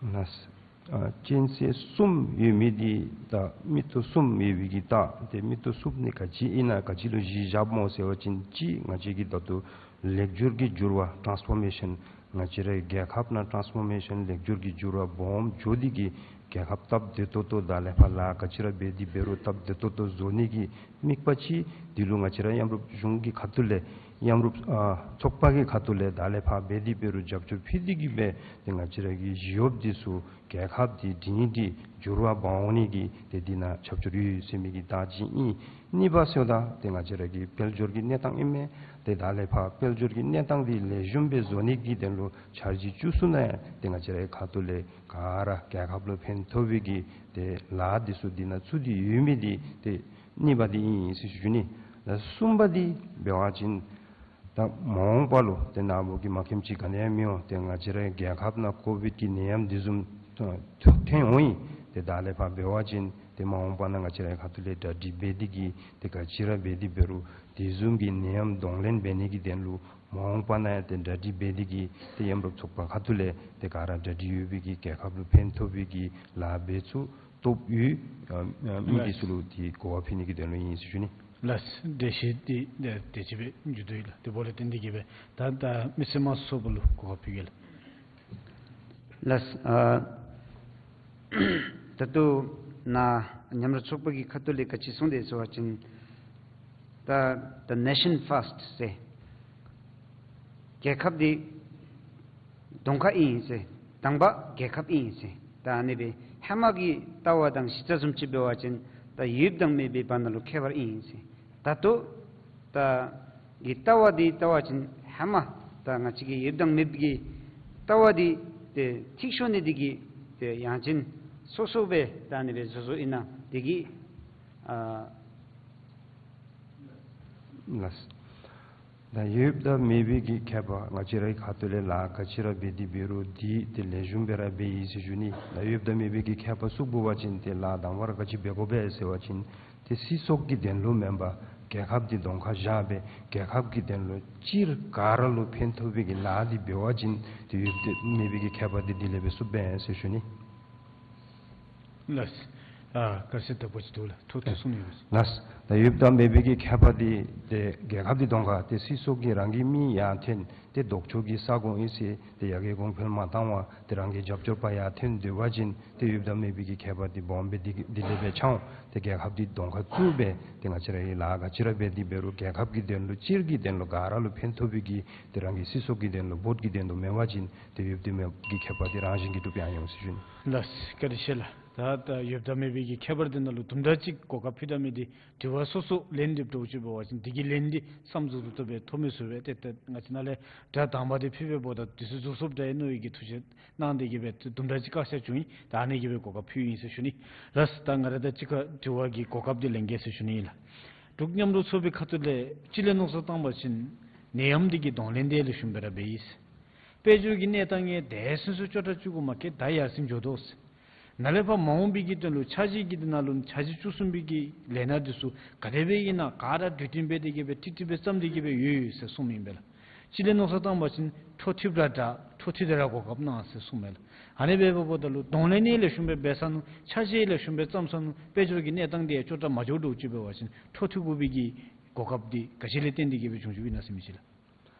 ལགས། ཨ་ཅན་ཤེལ་གསུམ་ཡོད་མི་འདི་ད་མིག་ཏོ་གསུམ་ཡོད་པའི་གི་རྟགས། ཏེ་མིག་ཏོ་གསུམ་འདི་ག་ཅི་ཨིན་ན་ག་ཅི་ལུ་གཞི་བཞགཔ་སྨོ་ཟེར་བ་ཅིན་ཅིག་ང་བཅས་ཀྱི་ད་ལྟོ་ལེགས་སྒྱུར་གྱི་འགྱུར་བ་ཊཱནསི་ཕོར་མེ་ཤཱན་ང་བཅས་རའི་རྒྱལ་ཁབ་ནང་ཊཱནསི་ཕོར་མེ་ཤཱན་ལེགས་སྒྱུར་གྱི་འགྱུར་བ་སྦོམ་འགྱོ་སྟེ་གིས་རྒྱལ་ཁབ་སྟབས་བདེ་ཏོག་ཏོ་དང་ལས་ཕར་ལཱ་ག་ཅི་ར་འབད་དེ་འབད་རུང་སྟབས་བདེ་ཏོག་ཏོ་བཟོ་ནི་གི་དམིགས་པ་ཅིག་འདི་ལུ་ང་བཅས་ར་མཉམ་རུབ་གཞུང་གི་ཁ་ཐུག་ལས་ མཉམ་རུབ་ཨ་ཚོགས་པ་གི་ཁ་ཐུག་ལས་ད་ལས་ཕར་འབད་དེ་འབད་རུང་རྒྱབ་སྐྱོར་ཕུལ་ཏེ་གི་སྦེ་ཏེ་ང་བཅས་ར་གི་ཞི་གཡོགཔ་འདི་ཚུ་རྒྱལ་ཁབ་འདི་སྒྲིང་སྒྲི་འགྱུར་བ་འབག་འོང་ནི་གི་ཏེ་འདི་ནང་རྒྱབ་སྐྱོར་ཡོད་ཟེར་མི་གི་བརྡ་ཅིག་ཨིན། གཉིས་པ་ཟེརཝ་ད་ཏེ་ང་བཅས་ར་གི་དཔལ་འབྱོར་གྱི་གནས་སྟངས་ཨིན་མས། ཏེ་ད་ལས་ཕར་དཔལ་འབྱོར་གྱི་གནས་སྟངས་འདི་ལེགས་ཤོམ་སྦེ་བཟོ་ནི་གི་དོན་ལུ་འཆར་གཞི་བཅུ་གསུམ་ནང་ཡང་ཏེ་ང་བཅས་ར་གི་ཁ་ཐུག་ལས་ག་ར་རྒྱལ་ཁབ་ལུ་ཕན་ཐོགས་པའི་གི་ཏེ་ལཱ་འདི་ཚུ་འདི་ནང་ཚུད་དེ་ཡོད་མི་འདི་ཏེ་གཉིས་པ་འདི་ཨིན་ཟེར་ཞུ་ནི། ལགས། གསུམ་པ་འདི་འབད་བ་ཅིན་ད་མ་འོངས་པ་ལུ་ཏེ་ནཱ་བུ་གིས་མ་མཁྱེནམ་ཅིག་ག་ནི་ཡང་མི་འོང་། ཏེ་ང་བཅས་ར་རྒྱལ་ཁབ་ནང་ཀོ་བིཌ་ཀྱི་ནད་ཡམས་འདི་བཟུམ་ཐོན་འོང་ཡི། ཏེ་ད་ལས་ཕར་འབད་བ་ཅིན་ཏེ་མ་འོངས་པ་ནང་ང་བཅས་ར་ཁ་ཐུག་ལས་གྲ་སྒྲིག་འབད་དེ་གི་ཏེ་ག་ཅི་ར་འབད་དེ་འབད་རུང་དེ་བཟུམ་གྱི་ནད་ཡམས་གདོང་ལེན་འབད་ནི་གི་དོན་ལུ་མ་འོངས་པ་ནང་ཡང་ཏེ་གྲ་སྒྲིག་འབད་དེ་གི་ཏེ་མཉམ་རུབ་ཚོགས་པ་ཁ་ཐུག་ལས་ཏེ་ག་ར་གྲ་སྒྲིག་ཡོད་པའི་གི་རྒྱལ་ཁབ་ལུ་ཕན་ཐོགས་པའི་གི་ལཱ་འབད་ཚུགས་སྟོབས་ཡོད། ཨ་ཨ་མི་འདི་ཚུ་ལུ་ཏེ་གོ་བ་ཕུལ་ནི་གི་དོན་ལུ་ཨིན་ཟེར་ཞུ་ནི། ལགས། འགྲེལ་བཤད་འདི་ཏེ་དེ་ཅིག་སྦེ་མཇུག་བསྡུ་ཡི་ལགས། དེ་འབདཝ་ལས་བརྟེན་ཏེ་གི་སྦེ་ད་ད་མི་སེར་དམངས་གཙོ་ཚོགས་པ་ལུ་གོ་སྐབས་ཕུལ་གེ་ལགས། ལགས། ཨ་ད་ལྟོ་ནཱ་མཉམ་རུབ་ཚོགས་པ་གི་ཁ་ཐུག་ལས་ག་ཅི་གསུངས་དེས་ཟེར་བ་ཅིན་ད་the nation first ཟེར། རྒྱལ་ཁབ་འདི་གདོང་ཁར་ཨིན་ཟེར། དང་པ་རྒྱལ་ཁབ་ཨིན་ཟེར། ད་ཨ་ནི་སྦེ་ཧེ་མ་གི་ལྟ་བ་དང་གཞི་རྩ་བཟུམ་ཅིག་འབད་བ་ཅིན་ད་ཡོདཔ་དང་མེདཔ་གི་བར་ན་ལུ་ཁྱད་པར་ཨིན་ཟེར། ད་ལྟོ་ད་གི་ལྟ་བ་འདི་ལྟ་བ་ཅིན་ཧེ་མ་ད་ང་བཅས་ཀྱི་ཡོདཔ་དང་མེདཔ་གི་ལྟ་བ་འདི་ཏེ་འཐིག་ཤོར་ནི་འདི་གིས་ཏེ་ཡང་ཅིན་སོ་སོ་སྦེ་ད་ཨ་ནི་སྦེ་བཟོ་བཟོཝ་ཨིན་ན་འདི་གིས་ཨ་ལགས། ད་ཡོདཔ་དང་མེདཔ་གི་ཁྱད་པར་ང་བཅས་རའི་ཁ་ཐུག་ལས་ལཱ་ག་ཅི་ར་འབད་དེ་འབད་རུང་འདི་ཏེ་ལེགས་ཤོམ་སྦེ་ར་འབད་ཡི་ཟེར་ཞུ་ནི། ད་ཡོདཔ་དང་མེདཔ་གི་ཁྱད་པར་ཚུ་འབད་བ་ཅིན་ཏེ་ལཱ་དང་པ་ར་ག་ཅི་འབད་དགོ་པས་ཟེར་བ་ཅིན་ཏེ་སྲིད་ཚོགས་ཀྱི་དོན་ལུ་མེན་པར་རྒྱལ་ཁབ་འདི་གདོང་ཁར་བཞག་སྦེ་རྒྱལ་ཁབ་ཀྱི་དོན་ལུ་སྤྱིར་ག་ར་ལུ་ཕན་ཐོགས་པའི་གི་ལཱ་འདི་འབད་བ་ཅིན་ཏེ་ཡོདཔ་དང་མེདཔ་གི་ཁྱད་པར་འདི་འདི་ལས་འབད་ཚུགས་པས་ཟེར་ཞུ་ནི། ལགས། ཨ་ག་ར་ཟེར་དགོཔ་ཅིག་འདུག་ལགས། ཐུགས་ཐུགས་གསུང་ནི་ཡོད། ལགས། ད་ཡོདཔ་དང་མེདཔ་གི་ཁྱད་པར་འདི་ཏེ་རྒྱལ་ཁབ་འདི་གདོང་ཁར་ཏེ་སྲིད་ཚོགས་ཀྱིས་རང་གི་མི་ཡར་འཐོན་ཏེ་ལྡོག་ཕྱོགས་ཀྱི་ས་ཁོངས་ཨིན་ཟེར་ཏེ་ཡར་རྒྱས་གོང་འཕེལ་མ་བཏང་བར་ཏེ་རང་གི་རྒྱབ་སྐྱོར་པ་ཡར་འཐོན་སྡོད་པ་ཅིན་ཏེ་ཡོདཔ་དང་མེདཔ་གི་ཁྱད་པར་འདི་སྦོམ་སྦེ་འདི་འདི་ལས་འབད་ཆགས་འོང་། ཏེ་རྒྱལ་ཁབ་འདི་གདོང་ཁར་བཙུགས་སྦེ་ཏེ་ང་བཅས་རའི་ལཱ་ག་ཅི་ར་འབད་དེ་འབད་རུང་རྒྱལ་ཁབ་ཀྱི་དོན་ལུ་སྤྱིར་གྱི་དོན་ལུ་ག་ར་ལུ་ཕན་ཐོགས་པའི་གི་ཏེ་རང་གི་སྲིད་ཚོགས་ཀྱི་དོན་ལུ་བོཊ་ཀྱི་དོན་ལུ་མེན་པ་ཅིན་ཏེ་ཡོདཔ་དང་མེདཔ་གི་ཁྱད་པར་འདི་རང་བཞིན་གྱིས་གྲུབ་ཡར་འོང་ཟེར་ཞུ་ནི། ལགས། བཀའ་དྲིན་ཆེ་ལགས། ད་ད་ཡོདཔ་དང་མེདཔ་གི་ཁྱད་པར་འདི་ནང་ལུ་དུམ་གྲ་ཅིག་གོ་སྐབས་ཕུལ་ད་མི་འདི་དྲི་བ་སོ་སོ་ལན་འདེབས་འདྲཝ་ཅིག་འབད་བ་ཅིན་འདི་གི་ལན་འདི་བསམ་རྫོགས་རྫོགས་སྦེ་ཐོབ་མི་ཚུགས་པས། ཏེ་ད་ང་བཅས་ནཱ་ལས་སྒྲ་དང་པ་འདི་ཕུལ་བའི་འབདཝ་ད་དུས་ཚོད་རྫོགས་སོངམ་འདྲ་ཨིན་མནོ་བའི་གི་ཐུགས་བཞེད་གནང་སྟེ་གི་སྦེ་དུམ་གྲ་ཅིག་བཀག་ཆ་བྱུང་ཡི། ད་ཨ་ནི་གིས་སྦེ་གོ་སྐབས་ཕུལཝ་ཨིན་ཟེར་ཞུ་ནི། ལགས། ད་ང་ར་དང་གཅིག་ཁར་དྲི་བ་གི་གོ་སྐབས་འདི་ལེན་གེ་ཟེར་ཞུ་ནི་ཨིན་ལགས། འབྲུག་མཉམ་རུབ་ཚོགས་པའི་ཁ་ཐུག་ལས་སྤྱི་ལས་མནོ་བསམ་བཏང་བ་ཅིན་ནད་ཡམས་འདི་གི་གདོང་ལེན་འདི་ལེགས་ཤོམ་སྦེ་ར་འབད་ཡི་ཟེར། དཔལ་འབྱོར་གྱི་གནས་སྟངས་ཡང་དེ་སོ་སོ་ཅོག་འཐདཔ་ཅིག་གུ་མ་གཏོགས་ད་ཡར་སེང་འགྱོ་དོ་ཟེར། ནཱ་ལས་ཕར་མ་འོངས་པའི་གི་དོན་ལུ་འཆར་གཞི་གི་འདི་ནང་ལུ་འཆར་གཞི་བཅུ་གསུམ་པའི་གི་ལས་སྣ་འདི་ཚུ་ག་དེ་སྦེ་ཨིན་ན་ག་ར་དུས་མཐུན་འབད་དེ་གི་སྦེ་ཏིག་ཏིག་སྦེ་བརྩམས་ཏེ་གི་སྦེ་ཡོད་ཡོད་ཟེར་གསུངམ་ཨིན་པས་ལགས། སྤྱི་ལས་མནོ་བསམ་བཏང་བ་ཅིན་འཕྲོ་མཐུད་པ་ར་འདྲ་འཕྲོ་མཐུད་དེ་ར་གོ་སྐབས་གནང་ཟེར་གསུངམ་མས་ལགས། ཨ་ནི་འབདཝ་ད་ལུ་གདོང་ལེན་ཡང་ལེགས་ཤོམ་སྦེ་འབད་ཚར་ནུག། འཆར་གཞི་ཡང་ལེགས་ཤོམ་སྦེ་བརྩམས་ཚར་ནུག། དཔལ་འབྱོར་གྱི་གནས་སྟངས་འདི་ཡང་ཅོག་འཐདཔ་མ་འགྱོ་འདྲཝ་ཅིག་འབད་བ་ཅིན་འཕྲོ་མཐུད་དགོ་པའི་གི་གོ་སྐབས་འདི་ག་ཅི་ལས་བརྟེན་ཏེ་གི་སྦེ་བྱུང་བྱུངམ་ཨིན་ན་ཟེར་མི་ཅིག་ལགས།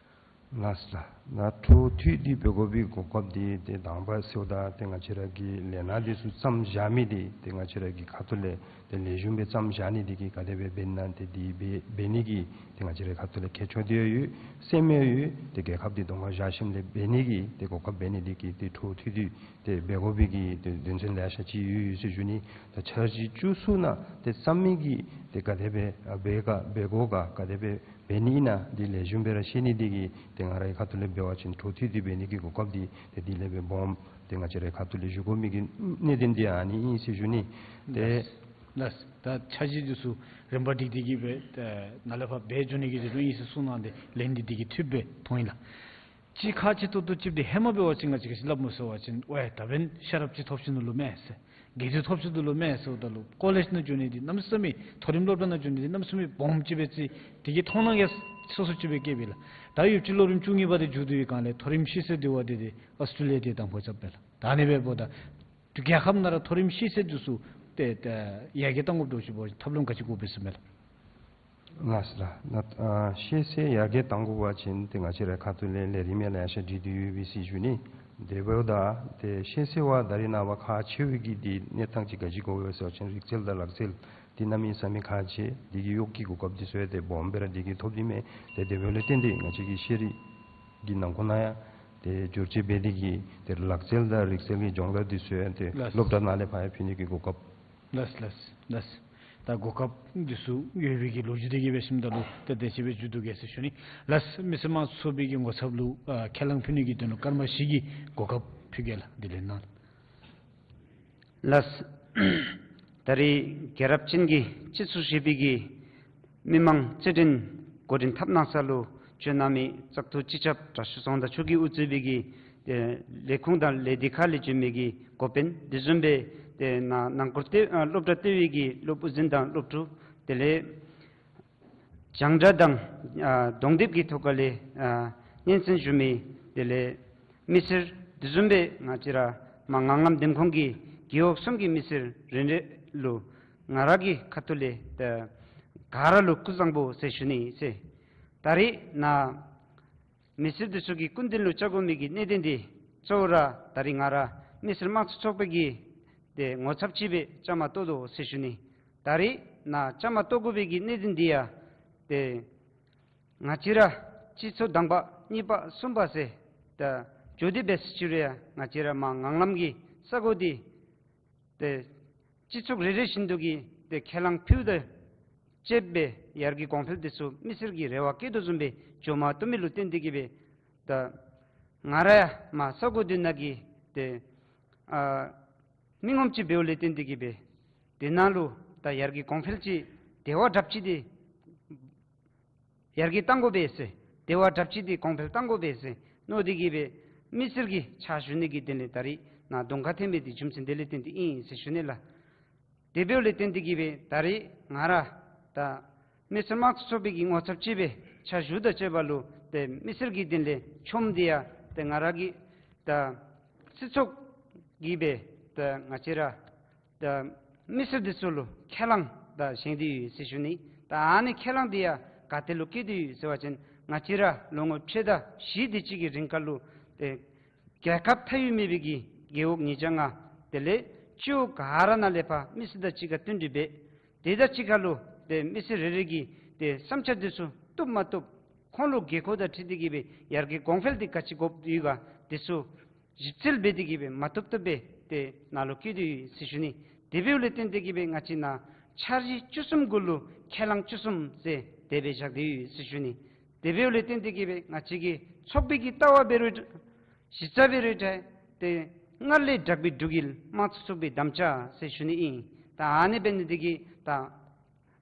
ལགས་ལགས། ད་འཕྲོ་མཐུད་དེ་འབད་དགོ་པའི་གོ་སྐབས་འདི་ཏེ་དང་པ་ཟེརཝ་ད་ཏེ་ང་བཅས་ར་གི་ལས་སྣ་འདི་ཚུ་བརྩམས་བཞག་མི་འདི་ཏེ་ང་བཅས་ར་གི་ཁ་ཐུག་ལས་ཏེ་ལེགས་ཤོམ་སྦེ་བརྩམས་བཞག་ནི་འདི་གིས་ག་དེ་སྦེ་འབད་ན་ཏེ་འདི་འབད་འབད་ནི་གི་ཏེ་ང་བཅས་རའི་ཁ་ཐུག་ལས་ཁྱད་ཆོས་འདི་ཡང་ཡོད། སེམས་ཡང་ཡོད། ཏེ་རྒྱལ་ཁབ་འདི་གདོང་ཁར་བཞག་ཞིནམ་ལས་འབད་ནི་གི་ཏེ་གོ་སྐབས་འབད་ནི་འདི་གིས་ཏེ་འཕྲོ་མཐུད་དེ་ཏེ་འབད་དགོ་པའི་གི་ཏེ་དོན་ཚན་ལེ་ཤ་ཅིག་ཡོད་ཡོད་ཟེར་ཞུ་ནི། ད་འཆར་གཞི་བཅུ་གསུམ་ནང་ཏེ་བརྩམས་མི་གི་ཏེ་ག་དེ་སྦེ་ཨ་འབད་ག་འབད་དགོ་ག་ག་དེ་སྦེ་འབད་ནི་ཨིན་ན་འདི་ལེགས་ཤོམ་སྦེ་ར་ཤེས་ནི་འདི་གིས་ཏེ་ང་རའི་ཁ་ཐུག་ལས་འབད་བ་ཅིན་འཕྲོ་མཐུད་དེ་འབད་ནི་གི་གོ་སྐབས་འདི་ཏེ་འདི་ལས་འབད་སྦོམ་ཏེ་ང་བཅས་རའི་ཁ་ཐུག་ལས་ཞུ་དགོ་མི་གི་གནད་དོན་འདི་ཨ་ནི་ཨིན་ཟེར་ཞུ་ནི། ཏེ་ལགས། ལགས། ད་འཆར་གཞི་འདི་ཚུ་རིམ་པ་སྒྲིག་སྟེ་གི་སྦེ་ནཱ་ལས་ཕར་འབད་འགྱོ་ནི་གི་རེ་ལུ་ཨིན་ཟེར་གསུངས་གནང་སྟེ་ལན་འདི་འདི་གིས་འཐུས་སྦེ་མཐོང་ཡི་ལགས། གཅིག་ཁག་ཆེ་ཏོག་ཏོ་ཅིག་འདི་ཧེ་མ་འབད་བ་ཅིན་ང་བཅས་ཀྱིས་སླབ་མི་ཟེར་བ་ཅིན་ཝའེ་ད་འབདན་ཤེས་རབ་ཅིག་ཐོབ་ཅི་ནུག་ལོ་མས་ཟེར། དགེ་འདུན་ཐོབ་ཅི་ནུག་ལོ་མས་ཟེརཝ་ད་ལུ་ཀོ་ལེཇ་ནང་འགྱོ་ནི་འདི་གནམ་མེད་ས་མེད་མཐོ་རིམ་སློབ་གྲྭ་ནང་འགྱོ་ནི་འདི་གནམ་མེད་ས་མེད་སྦོམ་ཅིག་སྦེ་བརྩི། དེ་གི་མཐོང་སྣང་ཡང་སོ་སོ་ཅིག་སྦེ་བསྐྱེདཔ་ཨིན་ལགས། ད་ཡོདཔ་ཅིག་སློབ་རིམ་བཅུ་གཉིས་པ་འདི་མཇུག་བསྡུ་བའི་སྒང་ལས་མཐོ་རིམ་ཤེས་ཚད་འདི་བ་འདི་འདི་ཨོསི་ཊྲེ་ལི་ཡ་འདི་དང་པ་རྐྱབ་པས་ལགས། ད་ཨ་ནི་འབདཝ་ད་རྒྱལ་ཁབ་ནང་ར་མཐོ་རིམ་ཤེས་ཚད་འདི་ཚུ་ཏེ་ཏེ་ཡར་རྒྱས་གཏང་དགོཔ་འདྲཝ་ཅིག་འབད་བ་ཅིན་ཐབས་ལམ་ག་ཅི་དགོཔ་སྦེ་ཟེར་མས་ལགས། ལགས་སོ་ལགས། ན་ཨ་ཤེས་ཚད་ཡར་རྒྱས་གཏང་དགོ་པ་ཅིན་ཏེ་ང་བཅས་རའི་ཁ་ཐུག་ལས་ལས་རིམ་ཡང་ལེ་ཤ་སྒྲིག་སྟེ་ཡོད་པས་ཟེར་ཞུ་ནི། དེ་འབདཝ་ད་ཏེ་ཤེས་ཚད་བ་ད་རེས་ནངས་པ་ཁག་ཆེ་བའི་གི་འདི་གནས་སྟངས་ཅིག་ག་ཅི་གོཝ་ཟེར་བ་ཅིན་རིག་རྩལ་དང་ལག་རྩལ་ འདི་གནམ་མེད་ས་མེད་ཁག་ཆེ། འདི་གི་གཡོག་གི་གོ་སྐབས་འདི་ཚུ་ཡང་ཏེ་སྦོམ་སྦེ་ར་འདི་གིས་ཐོབ་སྟེ་མས། ཏེ་དེ་འབདཝ་ལས་བརྟེན་ཏེ་ང་བཅས་ཀྱི་ཤེས་རིག་གི་ནང་ཁོངས་ནང་ཡང་ཏེ་བསྒྱུར་བཅོས་འབད་དེ་གིས་ཏེ་ལག་རྩལ་དང་རིག་རྩལ་གྱི་སྦྱོང་བརྡར་འདི་ཚུ་ཡང་ཏེ་ལགས། སློབ་གྲྭ་ནང་ལས་ཕར་ཡང་ཕུལ་ནི་གི་གོ་སྐབས། ལགས་ལགས་ལགས། ད་གོ་སྐབས་འདི་ཚུ་ཡོད་པའི་གི་ལོ་རྒྱུས་འདི་གིས་འབད་ཞིནམ་ད་ལུ་ཏེ་དེ་ཅིག་སྦེ་མཇུག་བསྡུ་གེ་ཟེར་ཞུ་ནི། ལགས། མི་སེར་དམངས་གཙོ་ཚོགས་པའི་གི་ངོ་ཚབ་ལུ་ཨ་ཁས་བླངས་ཕུལ་ནི་གི་དོན་ལུ་སྐར་མ་བཞི་གི་གོ་སྐབས་ཕུལ་གེ་ལགས། དེ་ལས་ནཱ་ལགས། ད་རེས་རྒྱལ་རབས་ཅན་གྱི་སྤྱི་ཚོགས་ཞེས་པའི་གི་མི་མང་རྩོད་འགྲན་འགོ་འདྲེན་འཐབ་གནང་ས་ལུ་བྱོན་གནང་མི་བཙག་འཐུ་སྤྱི་ཁྱབ་དྲག་ཤོས་ཚོགས་བདག་མཆོག་གིས་དབུ་གཙོས་པའི་གི་ཏེ་ལས་ཁུངས་དང་ལས་སྡེ་ཁག་ལས་བྱོན་མི་གི་འགོ་དཔོན་དེ་བཟུམ་སྦེ་ཏེ་ནང་ནང་སྐོར་ལྟེ་ཨ་སློབ་གྲྭ་ལྟེ་བའི་གི་སློབ་དབུ་འཛིན་དང་སློབ་ཕྲུག་དེ་ལས་རྒྱང་བསྒྲགས་དང་ཨ་གདོང་དེབ་ཀྱི་ཐོག་ཁ་ལས་ཨ་སྙན་གསན་ཞུ་མི་དེ་ལས་མི་སེར་དེ་བཟུམ་སྦེ་ང་བཅས་ར་མར་ངང་ལམ་འདེམས་ཁོངས་ཀྱི་རྒེད་འོག་གསུམ་གྱི་མི་སེར་རེ་རེ་ལུ་ང་ར་གི་ཁ་ཐུག་ལས་ཏེ་ག་ར་ལུ་སྐུ་གཟུགས་བཟང་པོ་ཟེར་ཞུ་ནི་ཟེར། ད་རེས་ནཱ་མི་སེར་དེ་ཚུ་གི་སྐུ་མདུན་ལུ་བཅར་དགོ་མི་གི་གནད་དོན་འདི་གཙོ་བོ་ར་ད་རེས་ང་ར་མི་སེར་དམངས་གཙོ་ཚོགས་པའི་གི་ཏེ་ངོ་ཚབ་ཅིག་སྦེ་བཅའ་མར་གཏོགས་དོ་ཟེར་ཞུ་ནི། ད་རེས་ནཱ་བཅའ་མར་གཏོགས་དགོ་པའི་གི་གནད་དོན་འདི་ཡང་ཏེ་ང་བཅས་ར་སྤྱི་ཚོགས་དང་པ་གཉིས་པ་གསུམ་པ་ཟེར་ད་འགྱོ་སྟེ་འབད་ཟེར་ཞུ་རུང་ཡང་ང་བཅས་ར་མར་ངང་ལམ་གྱི་ས་གོ་འདི་ཏེ་སྤྱི་ཚོགས་རེ་རེ་བཞིན་དུ་གིས་ཏེ་ཁས་བླངས་ཕུལཝ་དང་བཅསཔ་སྦེ་ཡར་གྱི་གོང་འཕེལ་འདི་ཚུ་མི་སེར་གྱིས་རེ་བ་བསྐྱེད་དོ་བཟུམ་སྦེ་འགྱོ་མ་བཏུབ་མི་ལུ་བརྟེན་ཏེ་གིས་སྦེ་ད་ང་ར་ཡང་མར་ས་གོ་འདི་ནང་གི་ཏེ་ཨ་མི་ངོམ་ཅིག་འབདཝ་ལས་བརྟེན་ཏེ་གིས་སྦེ་དེ་ནང་ལུ་ད་ཡར་གྱི་གོང་འཕེལ་ཅིག་དེ་བ་དྲགཔ་ཅིག་འདི་ཡར་རྒྱས་གཏང་དགོ་པས་ཟེར། དེ་བ་དྲགཔ་ཅིག་འདི་གོང་འཕེལ་གཏང་དགོ་པས་ཟེར་མནོ་སྟེ་གིས་སྦེ་མི་སེར་གྱི་ཕྱག་ཞུ་ནི་གི་དོན་ལས་ད་རེས་ནཱ་གདོང་ཁར་འཐོན་མི་འདི་རྒྱུ་མཚན་དེ་ལས་བརྟེན་ཏེ་ཨིན་ཟེར་ཞུ་ནི་ལགས། དེ་འབདཝ་ལས་བརྟེན་ཏེ་གིས་སྦེ་ད་རེས་ང་ར་ད་མི་སེར་དམངས་གཙོ་ཚོགས་པའི་གི་ངོ་ཚབ་ཅིག་སྦེ་ཕྱག་ཞུཝ་དང་བཅསཔ་ལུ་ཏེ་མི་སེར་གྱི་དོན་ལས་ཆོངམ་འདི་ཡང་ཏེ་ང་ར་གི་ད་སྤྱི་ཚོགས་ཀྱིས་སྦེ་ད་ང་བཅས་ར་ད་མི་སེར་འདི་ཚུ་ལུ་ཁས་བླངས་ད་བཞེངས་ཏེ་ཡོད་ཟེར་ཞུ་ནི། ད་ཨ་ནི་ཁས་བླངས་འདི་ཡང་ག་ཏེ་ལུ་བཀལ་ཏེ་ཡོད་ཟེར་བ་ཅིན་ང་བཅས་ར་ལོ་ངོ་ཕྱེད་དང་བཞི་དེ་ཅིག་གི་རིང་ཁར་ལུ་ཏེ་རྒྱལ་ཁབ་མཐའ་དབུས་མེད་པའི་གི་རྒེད་འོག་ཉིས་བརྒྱ་ལྔ་དེ་ལས་སྤྱི་འོག་ག་ར་ནང་ལས་ཕར་མི་སེར་དང་གཅིག་ཁར་བསྟུན་གྲོས་འབད། དེ་དང་གཅིག་ཁར་ལུ་ཏེ་མི་སེར་རེ་རེ་གི་ཏེ་བསམ་འཆར་འདི་ཚུ་བཏུབ་མ་བཏུབ་ཁོང་ལུ་དགོས་མཁོ་དང་འཁྲིལ་ཏེ་གིས་སྦེ་ཡར་རྒྱས་གོང་འཕེལ་འདི་ག་ཅི་དགོཔ་ཡོད་ག་འདི་ཚུ་ཞིབ་འཚོལ་འབད་དེ་གིས་སྦེ་མ་བཏུབ་བཏུབ་སྦེ་ཏེ་ནཱ་ལུ་བཀལ་ཏེ་ཡོད་ཟེར་ཞུ་ནི། དེ་འབདཝ་ལས་བརྟེན་ཏེ་གིས་སྦེ་ང་བཅས་ནཱ་འཆར་གཞི་བཅུ་གསུམ་གུ་ལུ་ཁས་བླངས་བཅུ་གསུམ་ཟེར་དེ་སྦེ་བཞག་སྟེ་ཡོད་ཟེར་ཞུ་ནི། དེ་འབདཝ་ལས་བརྟེན་ཏེ་གིས་སྦེ་ང་བཅས་ཀྱི་ཚོགས་པའི་གི་ལྟ་བ་འབད་རུང་གཞི་རྩ་འབད་རུང་ཏེ་སྔར་ལས་དྲག་པའི་འབྲུག་ཡིད་དམངས་གཙོ་ཚོགས་པའི་དམ་བཅའ་ཟེར་ཞུ་ནི་ཨིན། ད་ཨ་ནི་འབད་ནི་འདི་གིས་ད་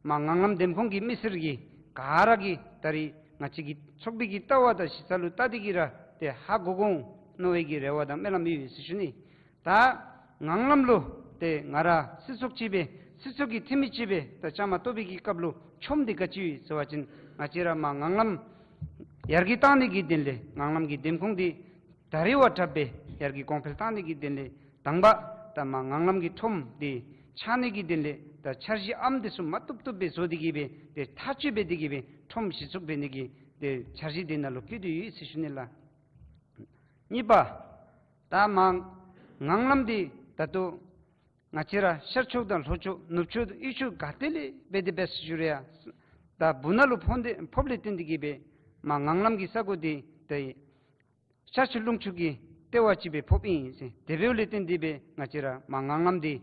མར་ངང་ལམ་འདེམས་ཁོངས་ཀྱི་མི་སེར་གྱི་ག་ར་གིས་ད་རེས་ང་བཅས་ཀྱི་ཚོགས་པའི་གི་ལྟ་བ་དང་གཞི་རྩ་ལུ་བལྟ་སྟེ་གིས་ར་ཏེ་ཧ་གོ་དགོ་མནོ་བའི་གི་རེ་བ་དང་སྨོན་ལམ་ཡོད་ཟེར་ཞུ་ནི། ད་ངང་ལམ་ལུ་ཏེ་ང་ར་སྲིད་ཚོགས་ཅིག་སྦེ་སྲིད་ཚོགས་ཀྱི་འཐུས་མི་ཅིག་སྦེ་ད་བཅའ་མར་གཏོགས་པའི་གི་སྐབས་ལུ་ཆོངམ་འདི་ག་ཅི་ཡོད་ཟེར་བ་ཅིན་ང་བཅས་ར་མར་ངང་ལམ་ཡར་རྒྱས་གཏང་ནི་གི་དོན་ལས་ངང་ལམ་གྱི་འདེམས་ཁོངས་འདི་ད་རེས་བ་དྲགཔ་སྦེ་ཡར་རྒྱས་གོང་འཕེལ་གཏང་ནི་གི་དོན་ལས་དང་པ་ད་མར་ངང་ལམ་གྱི་ཁྲོམ་འདི་ཆགས་ནི་གི་དོན་ལས་ད་འཆར་གཞི་ཨམ་འདི་ཚུ་མ་བཏུབ་བཏུབ་སྦེ་བཟོ་སྟེ་གིས་སྦེ་ཏེ་ཐག་གཅོད་འབད་དེ་གིས་སྦེ་ཁྲོམ་གཞི་བཙུགས་འབད་ནི་གི་ཏེ་འཆར་གཞི་འདི་ནང་ལུ་བཀོད་དེ་ཡོད་ཟེར་ཞུ་ནི་ལགས། གཉིས་པ་ད་མར་ངང་ལམ་འདི་ད་ལྟོ་ང་བཅས་ར་ཤར་ཕྱོགས་དང་ལྷོ་ཕྱོགས་ནུབ་ཕྱོགས་དབུས་ཕྱོགས་ག་ཏེ་ལས་འབད་དེ་འབད་ཟེར་ཞུ་རུང་ཡང་ད་སྦུག་ན་ལུ་ཕོག་སྟེ་ཕོགཔ་ལས་བརྟེན་ཏེ་གིས་སྦེ་མར་ངང་ལམ་གྱི་ས་གོ་འདི་ཏེ་ཤར་ཕྱོགས་ལུང་ཕྱོགས་ཀྱི་ལྟེ་བ་ཅིག་སྦེ་ཕོགཔ་ཨིན་ཟེར། དེ་འབདཝ་ལས་བརྟེན་ཏེ་སྦེ་ང་བཅས་ར་མར་ངང་ལམ་འདི་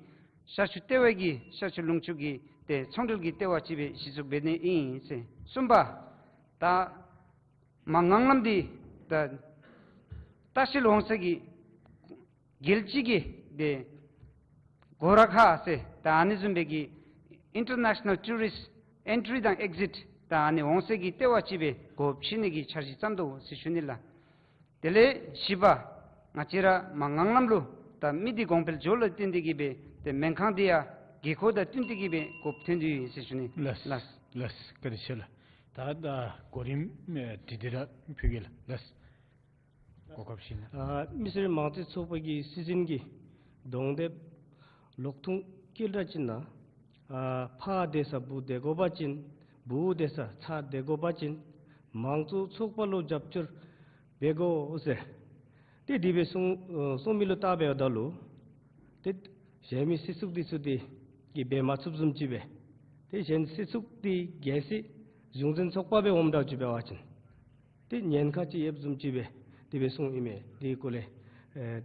ཤར་ཕྱོགས་ལྟེ་བ་གི་ཤར་ཕྱོགས་ལུང་ཕྱོགས་ཀྱི་ཏེ་ཚོང་འབྲེལ་གྱི་ལྟེ་བ་ཅིག་སྦེ་གཞི་བཙུགས་འབད་ནི་ཨིན་ཟེར། གསུམ་པ་ད་མར་ངང་ལམ་འདི་ད་ལྟ་བཤལ་འོང་ས་གི་རྒྱལ་སྤྱི་གི་ཏེ་སྒོ་ར་ཁ་ཟེར་ད་ཨ་ནི་བཟུམ་སྦེ་གི་ཨིན་ཊར་ནེ་ཤ་ནཱལ་ཊུ་རིསཊ་ཨེན་ཊི་རི་དང་ཨེག་ཟིཊ་ད་ཨ་ནི་འོང་ས་གི་ལྟེ་བ་ཅིག་སྦེ་སྒོ་ཕྱེ་ནི་གི་འཆར་གཞི་བརྩམ་དོ་ཟེར་ཞུ་ནི་ལགས། དེ་ལས་བཞི་པ་ང་བཅས་ར་མར་ངང་ལམ་ལུ་ད་མི་སྡེ་གོང་འཕེལ་འགྱོཝ་ལས་བརྟེན་ཏེ་གིས་སྦེ་ཏེ་སྨན་ཁང་འདི་ཡང་དགོས་མཁོ་དང་བསྟུན་ཏེ་གིས་སྦེ་དགོཔ་ཐོན་དོ་ཡོད་ཟེར་ཞུ་ནི། ལགས་ལགས། ལགས་བཀའ་དྲིན་ཆེ་ལགས། ད་ད་གོ་རིམ་ཨེ་དྲི་དེ་ར་ཕུལ་གེ་ལགས། ལགས། གོ་སྐབས་ཤིག་ན། ཨ་མི་སེར་དམངས་གཙོའི་ཚོགས་པ་གི་སྲིད་འཛིན་གྱིས་གདོང་དེབ་ལོག་ཐུང་དཀྱིལ་དྲ་ཅིག་ནང་ཨ་ཕ་དེ་ས་བུ་དེ་དགོ་པ་ཅིན་བུ་དེ་ས་ཚ་དེ་དགོ་པ་ཅིན་དམངས་གཙོའི་ཚོགས་པ་ལུ་རྒྱབ་སྐྱོར་འབད་དགོ་ཟེར། ཏེ་དེ་སྦེ་གསུང་ཨ་གསུང་མི་ལུ་བལྟ་འབདཝ་ད་ལུ་ཏེ་གཞན་མི་སྲིད་ཚོགས་འདི་ཚུ་འདི་གིས་འབད་མ་ཚུགསཔ་བཟུམ་ཅིག་སྦེ་ ཏེ་གཞན་སྲིད་ཚོགས་འདི་གལ་སྲིད་གཞུང་འཛིན་ཚོགས་པ་སྦེ་འོངམ་འདྲཝ་ཅིག་འབད་བ་ཅིན་ཏེ་ཉེན་ཁ་ཅིག་ཡོདཔ་བཟུམ་ཅིག་སྦེ་དེ་སྦེ་གསུངམ་ཨིན་མས། དེ་གི་སྐོར་ལས་ཨེ་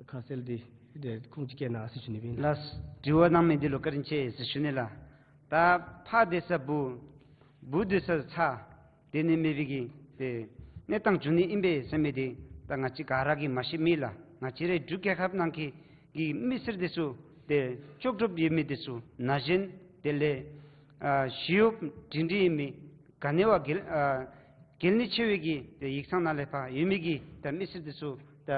ཁ་གསལ་འདི་ཏེ་ཁུངས་ཅིག་བཀལ་གནང་ཟེར་ཞུ་ནི་ཨིན་ལགས། ལགས། དྲི་བ་གནང་མི་འདི་ལུ་བཀའ་དྲིན་ཆེ་ཟེར་ཞུ་ནི་ལགས། ད་ཕ་སྡོད་ས་བུ་བུ་སྡོད་ས་ཚ་དེ་ནི་མེད་པའི་གི་ཏེ་གནས་སྟངས་བྱུང་ནི་ཨིན་པས་ཟེར་མི་འདི་ད་ང་བཅས་ག་ར་གིས་མ་ཤེས་མེད་ལགས། ང་བཅས་རའི་འབྲུག་རྒྱལ་ཁབ་ནང་གི་གི་མི་སེར་འདི་ཚུ་ཏེ་ལྕོགས་གྲུབ་ཡོད་མི་འདི་ཚུ་ན་གཞོན་དེ་ལས་ཨ་ཞི་གཡོགཔ་འབྲིང་འབྲིང་ཡོད་མི་ག་ནི་བ་གལ་ཨ་གལ་གནད་ཆེ་བའི་གི་ཏེ་ཡིག་ཚང་ནང་ལས་ཕར་ཡོད་མི་གི་ད་མི་སེར་འདི་ཚུ་ད་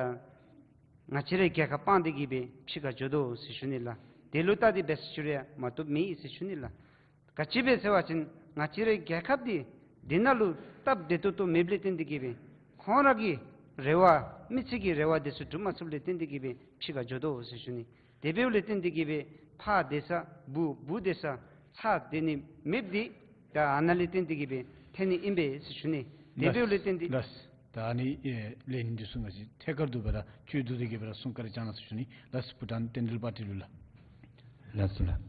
ང་བཅས་རའི་རྒྱལ་ཁབ་སྤངས་ཏེ་གི་སྦེ་ཕྱི་ཁར་འགྱོ་དོ་ཟེར་ཞུ་ནི་ལགས། དེ་ལུ་ལྟ་སྟེ་འབད་ཟེར་ཞུ་རུང་ཡང་མ་བཏུབ་མེད་ཟེར་ཞུ་ནི་ལགས། ག་ཅི་སྦེ་ཟེར་བ་ཅིན་ང་བཅས་རའི་རྒྱལ་ཁབ་འདི་འདི་ནང་ལུ་སྟབས་བདེ་ཏོག་ཏོ་མེདཔ་ལས་བརྟེན་ཏེ་གི་སྦེ་ཁོང་ར་གི་རེ་བ་མི་ཚེ་གི་རེ་བ་འདི་ཚུ་འགྲུབ་མ་ཚུགསཔ་ལས་བརྟེན་ཏེ་གི་སྦེ་ཕྱི་ཁར་འགྱོ་དོ་ཟེར་ཞུ་ནི། དེ་འབདཝ་ལས་བརྟེན་ཏེ་གི་སྦེ་ཕ་སྡོད་ས་བུ་བུ་སྡོད་ས་ཚ་དེ་ནི་མེདཔ་འདི་ད་ཨ་ནཱ་ལས་བརྟེན་ཏེ་གི་སྦེ་ཐོན་ནི་ཨིན་པས་ཟེར་ཞུ་ནི། དེ་འབདཝ་ལས་བརྟེན་ཏེ། ལགས། ད་ཨ་ནི་ཨེ་ལན་འདི་ཚུ་ང་བཅས་ཐད་ཀར་དུ་སྦེ་ར་གསུང་བཀའ་དྲིན་བསྐྱང་གནང་ཟེར་ཞུ་ནི། ལགས། བུ་ཊཱན་རྟེན་འབྲེལ་པར་ཊི་ལུ་ལགས། ལགས་སོ་ལགས།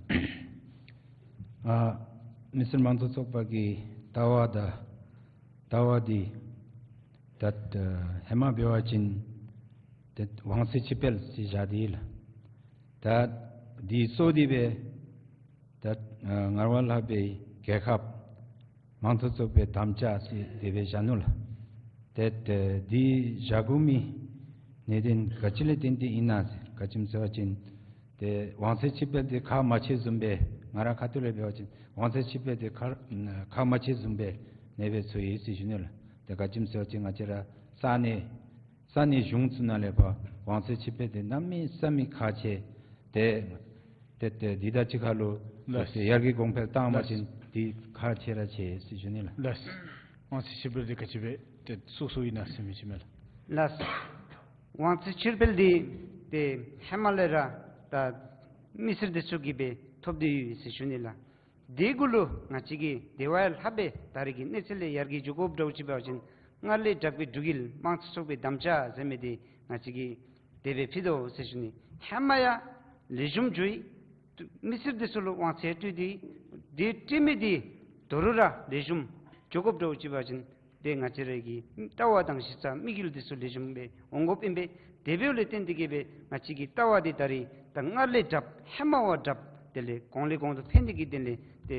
ཨ་མི་སེར་མང་གཙོ་ཚོགས་པ་གི་ལྟ་བ་དང་ལྟ་བ་འདི་ད་ཨ་ཧེ་མ་འབད་བ་ཅིན་ཏེ་དབང་ཚད་ཕྱིར་སྤེལ་ཟེར་བཞག་སྟེ་ལགས། ད་འདི་གཙོ་བོ་འདི་སྦེ་ད་ཨ་ངར་བ་ལྷག་པའི་རྒྱལ་ཁབ་མང་གཙོ་ཚོགས་པའི་དམ་བཅའ་ཟེར་དེ་སྦེ་བཞག་ནུག་ལགས། ཏེ་ཏེ་འདི་བཞག་དགོ་མི་གནད་དོན་ག་ཅི་ལས་བརྟེན་ཏེ་ཨིན་ན་ཟེར། ག་ཅི་སྨོ་ཟེར་བ་ཅིན་ཏེ་དབང་ཚད་ཕྱིར་སྤེལ་འདི་ཁག་མ་ཆེ་བཟུམ་སྦེ་ང་ར་ཁ་ཐུག་ལས་འབད་བ་ཅིན་དབང་ཚད་ཕྱིར་སྤེལ་འདི་ཁག་ཁག་མ་ཆེ་བཟུམ་སྦེ་ཨ་ནེ་སྦེ་ཚོར་ཡི་ཟེར་ཞུ་ནི་ལགས། ཏེ་ག་ཅི་སྨོ་ཟེར་བ་ཅིན་ང་བཅས་ར་ས་གནས་ས་གནས་གཞུང་ཚུ་ནང་ལས་ཕར་དབང་ཚད་ཕྱིར་སྤེལ་འདི་གནམ་མེད་ས་མེད་ཁག་ཆེ། ཏེ་ཏེ་ཏེ་འདི་དང་གཅིག་ཁར་ལུ་ལགས། ཏེ་ཡར་རྒྱས་གོང་འཕེལ་བཏང་བ་ཅིན་འདི་ཁག་ཆེ་ར་ཆེ་ཟེར་ཞུ་ནི་ལགས། ལགས། དབང་ཚད་ཕྱིར་སྤེལ་འདི་ག་ཅི་སྦེ་ཏེ་སོ་སོ་ཨིན་ན་ཟེར་མི་ཅིག་མས་ལགས། ལགས། དབང་ཚད་ཕྱིར་སྤེལ་འདི་ཏེ་ཧེ་མ་ལས་ར་ད་མི་སེར་འདི་ཚུ་གིས་སྦེ་ཐོབ་སྟེ་ཡོད་ཟེར་ཞུ་ནི་ལགས། དེ་གུ་ལུ་ང་བཅས་ཀྱིས་དེ་བ་ལྷག་སྦེ་ད་རེས་ཀྱི་གནས་ཚད་ལས་ཡར་རྒྱས་འགྱོ་དགོཔ་འདྲཝ་ཅིག་འབད་བ་ཅིན་སྔར་ལས་དྲག་པའི་འབྲུག་ཡུལ་དམངས་གཙོ་ཚོགས་པའི་དམ་བཅའ་ཟེར་མི་འདི་ང་བཅས་ཀྱིས་དེ་སྦེ་ཕུལ་དོ་ཟེར་ཞུ་ནི། ཧེ་མ་ཡང་ལེགས་ཤོམ་འགྱོ་ཡི། མི་སེར་འདི་ཚུ་ལུ་དབང་ཚད་སྤྲོད་དེ་དེ་སྤྲོད་མི་འདི་དོ་རུང་ར་ལེགས་ཤོམ་འགྱོ་དགོཔ་འདྲཝ་ཅིག་འབད་བ་ཅིན་ཏེ་ང་བཅས་རའི་གི་ལྟ་བ་དང་གཞི་རྩ་དམིགས་ཡུལ་འདི་ཚུ་ལེགས་ཤོམ་སྦེ་འོང་དགོཔ་ཨིན་པས། དེ་འབདཝ་ལས་བརྟེན་ཏེ་གི་སྦེ་ང་བཅས་ཀྱི་ལྟ་བ་འདི་ད་རེས་ད་སྔར་ལས་དྲགཔ་ཧེ་མ་བ་དྲགཔ་དེ་ལས་གོང་ལས་གོང་དུ་འཕེལ་ནི་གི་དོན་ལས་ཏེ་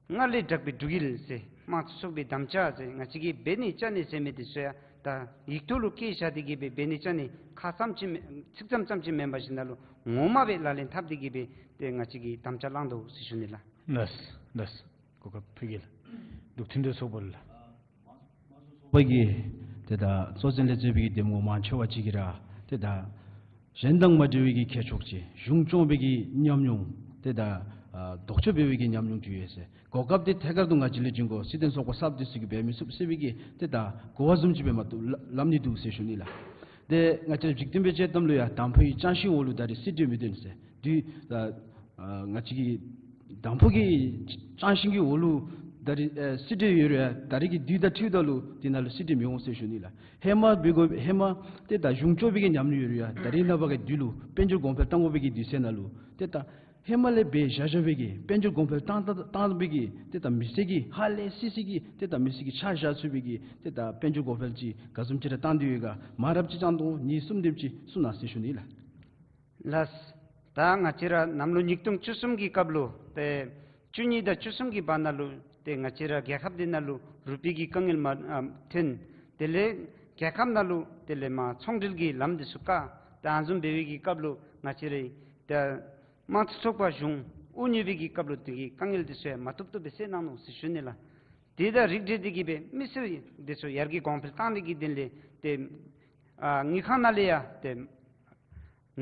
སྔར་ལས་དྲག་པའི་འབྲུག་ཡུལ་ཟེར་དམངས་གཙོ་ཚོགས་པའི་དམ་བཅའ་ཟེར་ང་བཅས་ཀྱིས་འབད་ནི་བཅའ་ནི་ཟེར་མི་འདི་ཚུ་ཡང་ད་ཡིག་ཐོག་ལུ་བཀོད་བཞག་སྟེ་གི་སྦེ་འབད་ནི་བཅའ་ནི་ཁ་ཙམ་ཅིག་མེན་ཚིག་ཙམ་ཙམ་ཅིག་མེན་པར་ཞིནམ་ལས་ངོ་མ་སྦེ་ལག་ལེན་འཐབ་སྟེ་གི་སྦེ་ཏེ་ང་བཅས་ཀྱིས་དམ་བཅའ་བླངས་དོ་ཟེར་ཞུ་ནི་ལགས། ལགས་ལགས། གོ་སྐབས་ཕུལ་གེ་ལགས། འབྲུག་མཐུན་སྒྲིལ་ཚོགས་པ་ལགས། པ་གི་ཏེ་ད་གཙོ་འཛིན་ལས་གཙོས་པའི་གི་འདེམས་ངོ་མང་ཆེ་བ་ཅིག་གིས་ར་ཏེ་ད་གཞན་དང་མ་འབྲེལ་བའི་གི་ཁྱད་ཕྱོགས་ཅིག་གཞུང་སྐྱོང་བའི་གི་ཉམས་མྱོང་ཏེ་ད་ཨ་ལྡོག་ཕྱོགས་འབད་བའི་གི་ཉམས་མྱོང་ཅིག་ཡོད་ཟེར། གོ་སྐབས་འདི་ཐད་ཀར་དུ་ང་བཅས་ལས་བྱིན་དགོ། སྲིད་དོན་ཚོགས་པ་གསརཔ་འདི་ཚུ་གིས་འབད་མི་ཚུགས་ཟེར་བའི་གི་ཏེ་ད་གོ་བ་བཟུམ་ཅིག་སྦེ་མ་གཏོགས་ལ་ལམ་ནི་འདུག་ཟེར་ཞུ་ནི་ལགས། ཏེ་ང་བཅས་འཇིག་རྟེན་པའི་དཔྱེ་གཏམ་ལུ་ཡང་དམ་ཕུ་ཡི་ཅང་ཤིང་འོག་ལུ་ད་རེས་སྲིད་འདི་མི་སྡོད་ཟེར། དུས་ད་ཨ་ང་བཅས་ཀྱི་དམ་ཕུ་གི་ཅང་ཤིང་གི་འོག་ལུ་ད་རེས་ཨེ་སྲིད་འདི་ཡོད་རུང་ཡང་ད་རེས་ཀྱི་དུས་དང་འཁྲིལཝ་ད་ལུ་དེ་ནང་ལུ་སྲིད་འདི་མི་འོང་ཟེར་ཞུ་ནི་ལགས། ཧེ་མ་འབད་དགོ་ཧེ་མ་ཏེ་ད་གཞུང་སྐྱོང་བའི་གི་ཉམས་མྱོང་ཡོད་རུང་ཡང་ད་རེས་ནངས་པ་གི་དུས་ལུ་དཔལ་འབྱོར་གོང་འཕེལ་གཏང་དགོ་པའི་གི་དུས་ཚོད་ནང་ལུ་ཏེ་ད་ཧེ་མ་ལས་འབད་བཞག་བཞག་པའི་གི་དཔལ་འབྱོར་གོང་འཕེལ་གཏང་གཏང་གཏང་པའི་གི་ཏེ་ད་མི་སེར་གྱི་ཧ་ལས་སི་སི་གི་ཏེ་ད་མི་སེར་གྱི་ཆ་བཞག་ཚུགས་པའི་གི་ཏེ་ད་དཔལ་འབྱོར་གོང་འཕེལ་ཅིག་ག་བཟུམ་ཅིག་ར་གཏང་སྟེ་ཡོད་ག་མང་རབས་ཅིག་ཙང་དོ་གཉིས་གསུམ་དེམ་ཅིག་གསུང་གནང་ཟེར་ཞུ་ནི་ལགས། ལགས། ད་ང་བཅས་ར་གནམ་ལོ་ཉིས་སྟོང་བཅུ་གསུམ་གྱི་སྐབས་ལུ་ཏེ་བཅུ་གཉིས་དང་བཅུ་གསུམ་གྱི་བར་ན་ལུ་ཏེ་ང་བཅས་ར་རྒྱལ་ཁབ་འདི་ནང་ལུ་རུ་པི་གི་དཀའ་ངལ་མ་ཨ་ཐོན། དེ་ལས་རྒྱལ་ཁབ་ནང་ལུ་དེ་ལས་མར་ཚོང་འབྲེལ་གྱི་ལམ་འདི་ཚུ་བཀག། ད་ཨ་བཟུམ་འབད་བའི་གི་སྐབས་ལུ་ང་བཅས་ར་ད་དམངས་གཙོ་ཚོགས་པ་གཞུང་དབུ་བརྙེས་པའི་གི་སྐབས་ལུ་དེ་གི་དཀའ་ངལ་འདི་ཚུ་ཡང་མ་བཏུབ་བཏུབ་སྦེ་སེལ་གནང་ནུག་ཟེར་ཞུ་ནི་ལགས། དེ་དང་རིགས་བསྒྲེས་ཏེ་གི་སྦེ་མི་སེར་འདི་ཚུ་ཡར་རྒྱས་གོང་འཕེལ་གཏང་ནི་གི་དོན་ལས་ཏེ་ཨ་དངུལ་ཁང་ནང་ལས་ཡང་ཏེ་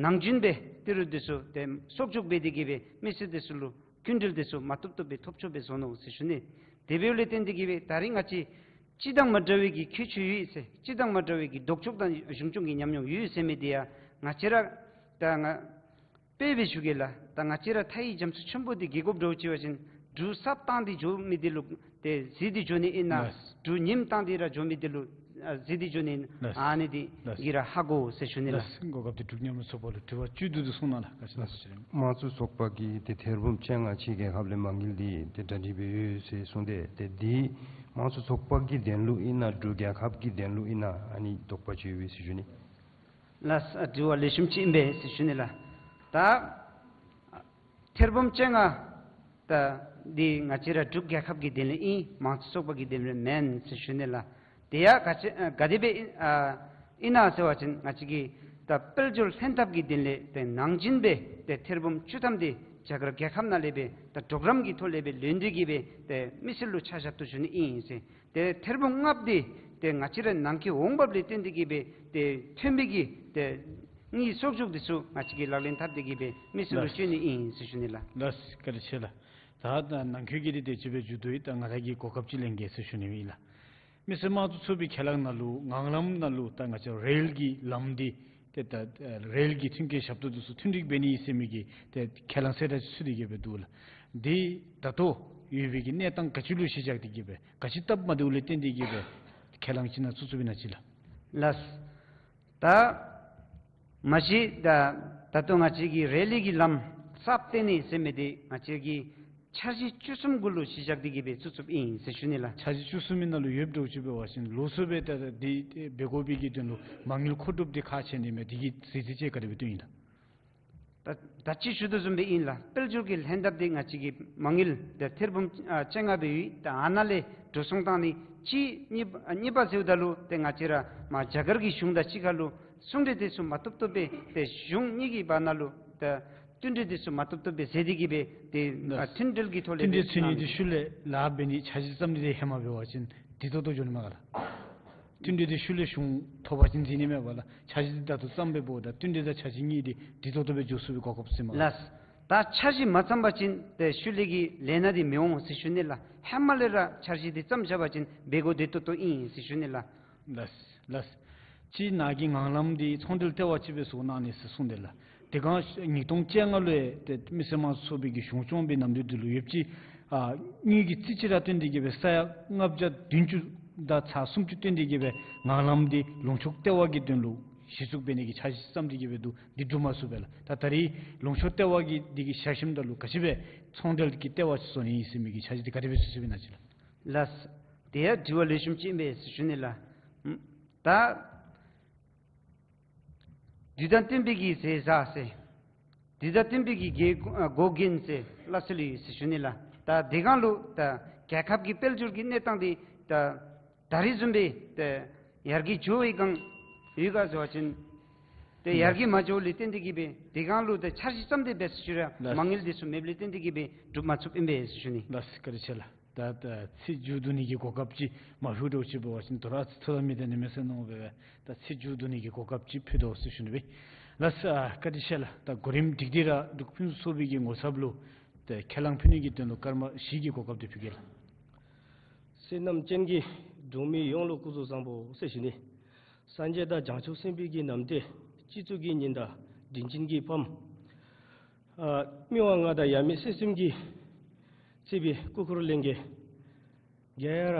ནང་རྒྱུན་སྦེ་ཏི་རུ་འདི་ཚུ་ཏེ་གསོག་འཇོག་འབད་དེ་གི་སྦེ་མི་སེར་འདི་ཚུ་ལུ་སྐྱིན་འགྲུལ་འདི་ཚུ་མ་བཏུབ་བཏུབ་སྦེ་ཐོབ་ཆོགཔ་སྦེ་བཟོ་ནུག་ཟེར་ཞུ་ནི། དེ་འབདཝ་ལས་བརྟེན་ཏེ་གི་སྦེ་ད་རིས་ང་བཅས་སྤྱི་དང་མ་འདྲ་བའི་གི་ཁྱད་ཆོས་ཡོད་ཟེར་སྤྱི་དང་མ་འདྲ་བའི་གི་ལྡོག་ཕྱོགས་དང་གཞུང་སྐྱོང་གི་ཉམས་མྱོང་ཡོད་ཟེར་མི་འདི་ཡང་ང་བཅས་ར་ད་ང་དཔེ་སྦེ་ཞུ་གེ་ལགས། ད་ང་བཅས་ར་མཐའ་ཡི་རྒྱ་མཚོ་ཆེན་པོ་འདི་བརྒལ་དགོཔ་འདྲཝ་ཅིག་འབད་བ་ཅིན་གྲུ་གསརཔ་བཏང་སྟེ་འགྱོ་མི་འདི་ལུ་ཏེ་གཟིགས་ཏེ་འགྱོ་ནི་ཨིན་ན། ལགས། གྲུ་ཉིམ་བཏང་སྟེ་ར་འགྱོ་མི་འདི་ལུ་ ཨ་ཟེར་ཏེ་ཞུ་ནི། ལགས། ཨ་ནི་འདི་ལགས། གིས་ར་ཧ་གོ་ཟེར་ཞུ་ནི་ལགས། ལགས། གོ་སྐབས་འདི་གྲུབ་ཉམས་སུ་ཚོགས་པ་ལུ་དྲི་བ་བཅུད་བསྡུ་སྟེ་གསུང་གནང་ལགས། བཀའ་དྲིན་ཆེ། དམངས་གཙོ་ཚོགས་པ་གིས་ཏེ་ཐེར་འབུམ་བཅོ་ལྔ་ཕྱི་རྒྱལ་ཁབ་ལས་མ་དངུལ་འདི་ཏེ་གྲ་སྒྲིག་འབད་ཡོད་ཟེར་གསུངས་ཏེ། ཏེ་འདི་དམངས་གཙོ་ཚོགས་པ་གི་དོན་ལུ་ཨིན་ན་འབྲུག་རྒྱལ་ཁབ་ཀྱི་དོན་ལུ་ཨིན་ན་ཨ་ནི་དོགས་པ་ཅིག་ཡོད་པས་ཟེར་ཞུ་ནི། ལགས། ཨ་དྲི་བ་ལེགས་ཤོམ་ཅིག་ཨིན་པས་ཟེར་ཞུ་ནི་ལགས། ད་ཐེར་འབུམ་བཅོ་ལྔ་ད་འདི་ང་བཅས་ར་འབྲུག་རྒྱལ་ཁབ་ཀྱི་དོན་ལུ་ཨིན། དམངས་གཙོ་ཚོགས་པ་གི་དོན་ལུ་མེན་ཟེར་ཞུ་ནི་ལགས། དེ་ཡང་ག་ཅི་ཨ་ག་དེ་སྦེ་ཨིན་ཨ་ཨིན་ན་ཟེར་བ་ཅིན་ང་བཅས་ཀྱི་ད་དཔལ་འབྱོར་ལྷན་ཐབས་ཀྱི་དོན་ལས་ཏེ་ནང་བཞིན་སྦེ་ཏེ་ཐེར་འབུམ་བཅུ་ཐམ་འདི་རྒྱ་གར་རྒྱལ་ཁབ་ནང་ལས་སྦེ་ད་གྲོགས་རམ་གྱི་ཐོག་ལས་སྦེ་ལེན་ཏེ་གིས་སྦེ་ཏེ་མི་སེར་ལུ་ཆ་བཞག་སྟེ་ཞུ་ནི་ཨིན་ཟེར། ཏེ་ཐེར་འབུམ་ལྔ་པོ་འདི་ཏེ་ང་བཅས་ར་ནང་འཁོད་འོང་འབབ་ལས་བརྟེན་ཏེ་གིས་སྦེ་ཏེ་ཐོན་པའི་གི་ཏེ་དངུལ་གསོག་འཇོག་འདི་ཚུ་ང་བཅས་ཀྱིས་ལག་ལེན་འཐབ་སྟེ་གིས་སྦེ་མི་སེར་ལུ་ལགས། སྤྱོད་ནི་ཨིན་ཟེར་ཞུ་ནི་ལགས། ལགས། བཀའ་དྲིན་ཆེ་ལགས། ད་ད་ནང་འཁོད་ཀྱི་འདི་དེ་ཅིག་སྦེ་མཇུག་བསྡུ་ཡི། ད་ང་ར་གིས་གོ་སྐབས་ཅིག་ལེན་གེ་ཟེར་ཞུ་ནི་ཨིན་ལགས། མི་སེར་དམངས་གཙོ་ཚོགས་པའི་ཁས་བླངས་ནང་ལུ་ངང་ལམ་ནང་ལུ་ད་ང་བཅས་རེལ་གྱི་ལམ་འདི་ཏེ་ད་ཨ་རེལ་གྱི་མཐུན་རྐྱེན་ཞབས་ཏོག་འདི་ཚུ་མཐུན་འགྲིག་འབད་ནི་ཟེར་མི་གི་ཏེ་ཁས་བླངས་གསལ་བསྒྲགས་ཅིག་ཚུད་དེ་གིས་སྦེ་འདུག་ལགས། འདི་ད་ལྟོ་ཡོད་པའི་གི་གནས་སྟངས་ག་ཅི་ལུ་གཞི་བཞག་སྟེ་གིས་སྦེ་ག་ཅི་སྟབས་མ་བདེཝ་ལས་བརྟེན་ཏེ་གིས་སྦེ་ཁས་བླངས་ཅིག་ནང་ཚུད་ཚུདཔ་ཨིན་ན་ཅིག་ལགས། ལགས། ད་མ་གཞི་ད་ད་ལྟོ་ང་བཅས་ཀྱི་རེལ་གྱི་ལམ་གསརཔ་བཏོན་ནི་ཟེར་མི་འདི་ང་བཅས་ཀྱི་འཆར་གཞི་བཅུ་གསུམ་གུ་ལུ་གཞི་བཞག་སྟེ་གིས་སྦེ་ཚུད་ཚུདཔ་ཨིན་ཟེར་ཞུ་ནི་ལགས། འཆར་གཞི་བཅུ་གསུམ་ནང་ལུ་ཡོདཔ་འདྲཝ་ཅིག་འབད་བ་ཅིན་ལོགས་སུ་སྦེ་ད་འདི་འབད་དགོ་པའི་གི་དོན་ལུ་མ་དངུལ་མཁོ་སྒྲུབ་འདི་ཁག་ཆེ་ནི་མས། འདི་གི་གཟིགས་ཚུལ་ཅིག་ག་དེ་སྦེ་བཏོན་ཡི་ལགས། ད་ད་ཅི་ཞུ་དོ་བཟུམ་སྦེ་ཨིན་ལགས། དཔལ་འབྱོར་གྱི་ལྷན་ཐབས་འདི་ང་བཅས་ཀྱི་མ་དངུལ་ཏེ་ཐེར་འབུམ་ཨ་བཅོ་ལྔ་སྦེ་ཡོད། ད་ཨ་ནཱ་ལས་འགྲོ་སོང་བཏང་ནི་གཅིག་གཉིས་པ་ཨ་གཉིས་པ་ཟེརཝ་ད་ལུ་ཏེ་ང་བཅས་ར་མར་རྒྱ་གར་གྱི་གཞུང་དང་གཅིག་ཁར་ལུ་ཟུང་འབྲེལ་འདི་ཚུ་མ་བཏུབ་བཏུབ་སྦེ་ཏེ་གཞུང་གཉིས་ཀྱི་བར་ན་ལུ་ཏེ་མཐུན་འབྲེལ་འདི་ཚུ་མ་བཏུབ་བཏུབ་སྦེ་ཟེར་ཏེ་གིས་སྦེ་ཏེ་ཨ་མཐུན་འབྲེལ་གྱི་ཐོག་ལས་མཐུན་འབྲེལ་ཚུད་ནི་འདི་ཤུལ་ལས་ལཱ་འབད་ནི་འཆར་གཞི་བརྩམ་ནི་འདི་ཧེ་མ་འབད་བ་ཅིན་བདེ་ཏོག་ཏོ་འགྱོ་ནི་མས་ག་ལགས། མཐུན་འབྲེལ་འདི་ཤུལ་ལས་གཞུང་ཐོབ་པ་ཅིན་འགྱོ་ནི་མས་ག་ལགས། འཆར་གཞི་འདི་ད་ལྟོ་བརྩམས་པའི་བར་ད་མཐུན་འབྲེལ་དང་འཆར་གཞི་གཉིས་འདི་བདེ་ཏོག་ཏོ་སྦེ་འགྱོ་ཚུགས་པའི་གོ་སྐབས་ཟེར་མས་ག་ལགས། ལགས། ད་འཆར་གཞི་མ་བརྩམས་པ་ཅིན་ཏེ་ཤུལ་ལས་ཀྱི་ལས་སྣ་འདི་མི་འོང་ཟེར་ཞུ་ནི་ལགས། ཧེ་མ་ལས་ར་འཆར་གཞི་འདི་བརྩམས་བཞག་པ་ཅིན་འབད་དགོ་བདེ་ཏོག་ཏོ་ཨིན་ཟེར་ཞུ་ནི་ལགས། ལགས་ལགས། ཅིག་ནཱ་གི་ངང་ལམ་འདི་ཚོང་འབྲེལ་ལྟེ་བ་ཅིག་སྦེ་བཟོ་གནང་ནི་ཟེར་གསུངས་ཏེ་ལགས། དེ་སྒང་ཉིས་སྟོང་བཅོ་ལྔ་ལུ་ཡང་ཏེ་མི་སེར་དམངས་གཙོ་ཚོགས་པའི་གི་གཞུང་སྐྱོང་པའི་ནམ་དུས་འདི་ལུ་ཡོདཔ་ཅིག་ཨ་དངུལ་གྱི་རྩིས་ཅིག་ར་བཏོན་ཏེ་གིས་སྦེ་ས་ཡ་ལྔ་བརྒྱ་བདུན་ཅུ་དང་ཚག་སུམ་ཅུ་བཏོན་ཏེ་གིས་སྦེ་ངང་ལམ་འདི་ལུང་ཕྱོགས་ལྟེ་བ་གི་དོན་ལུ་གཞི་བཙུགས་འབད་ནི་གི་འཆར་གཞི་བརྩམས་ཏེ་གིས་སྦེ་འདུག། འདི་འགྲུབ་མ་ཚུགས་པས་ལགས། ད་ད་རིས་ལུང་ཕྱོགས་ལྟེ་བ་གི་འདི་གི་ཞལ་ཆེམས་ད་ལུ་ག་ཅི་སྦེ་ཚོང་འབྲེལ་གྱི་ལྟེ་བ་ཅིག་བཟོ་ནི་ཨིན་ཟེར་མི་གི་འཆར་གཞི་འདི་ག་དེ་སྦེ་ཚུད་ཚུདཔ་ཨིན་ན་ཅིག་ལགས། ལགས། དེ་ཡང་དྲི་བ་ལེགས་ཤོམ་ཅིག་ཨིན་པས་ཟེར་ཞུ་ནི་ལགས། ད་དུས་དང་བསྟུན་པའི་གི་ཟས་བཟའ་ཟེར། དུས་དང་བསྟུན་པའི་གི་གི་ཨ་འགོག་རྐྱེན་ཟེར་སླ་བསྲེ་ལུ་ཡོད་ཟེར་ཞུ་ནི་ལགས། ད་དེ་སྒང་ལུ་ད་རྒྱལ་ཁབ་ཀྱི་དཔལ་འབྱོར་གྱི་གནས་སྟངས་འདི་ད་ད་རིས་བཟུམ་སྦེ་ད་ཡར་རྒྱས་འགྱོ་བའི་སྒང་ཡོད་ག་ཟེར་བ་ཅིན་ཏེ་ཡར་རྒྱས་མ་འགྱོཝ་ལས་བརྟེན་ཏེ་གིས་སྦེ་དེ་སྒང་ལུ་ད་འཆར་གཞི་བརྩམས་ཏེ་འབད་ཟེར་ཞུ་རུང་མ་དངུལ་འདི་ཚུ་མེདཔ་ལས་བརྟེན་ཏེ་གིས་སྦེ་འགྲུབ་མ་ཚུགསཔ་ཨིན་པས་ཟེར་ཞུ་ནི། ལགས་བཀའ་དྲིན་ཆེ་ལགས། ད་ད་ཚིག་མཇུག་བསྡུ་ནི་གི་གོ་སྐབས་ཅིག་མ་ཕུལ་འདྲཝ་ཅིག་འབད་བ་ཅིན་དོ་རུང་ཚུ་ད་མི་བདེ་ནི་མས་ཟེར་མནོ་བས། ད་ཚིག་མཇུག་བསྡུ་ནི་གི་གོ་སྐབས་ཅིག་ཕུལ་དོ་ཟེར་ཞུ་ནི་སྦེ། ལགས་སོ། ཨ་བཀའ་དྲིན་ཆེ་ལགས། ད་གོ་རིམ་སྒྲིག་སྟེ་ར་འབྲུག་ཕུན་སུམ་ཚོགས་པའི་གི་ངོ་ཚབ་ལུ་ཏེ་ཁས་བླངས་ཕུལ་ནི་གི་དོན་ལུ་སྐར་མ་བཞི་གི་གོ་སྐབས་འདི་ཕུལ་གེ་ལགས། བསོད་ནམས་ཅན་གྱི་འབྲུག་མི་ཡོངས་ལུ་སྐུ་གཟུགས་བཟང་པོ་ཟེར་ཞུ་ནི། སངས་རྒྱས་དང་བྱང་ཆུབ་སེམས་དཔའི་གི་རྣམ་ཐར་སྤྱི་གཙུག་གི་ཉི་ཟླ་དྲིན་ཅན་གྱི་ཕམ་ཨ་མི་དབང་མངའ་བདག་ཡབ་མེས་སྲས་གསུམ་གྱིས་གཙོས་པའི་སྐུ་འཁོར་ལྷན་རྒྱས་ག་ར་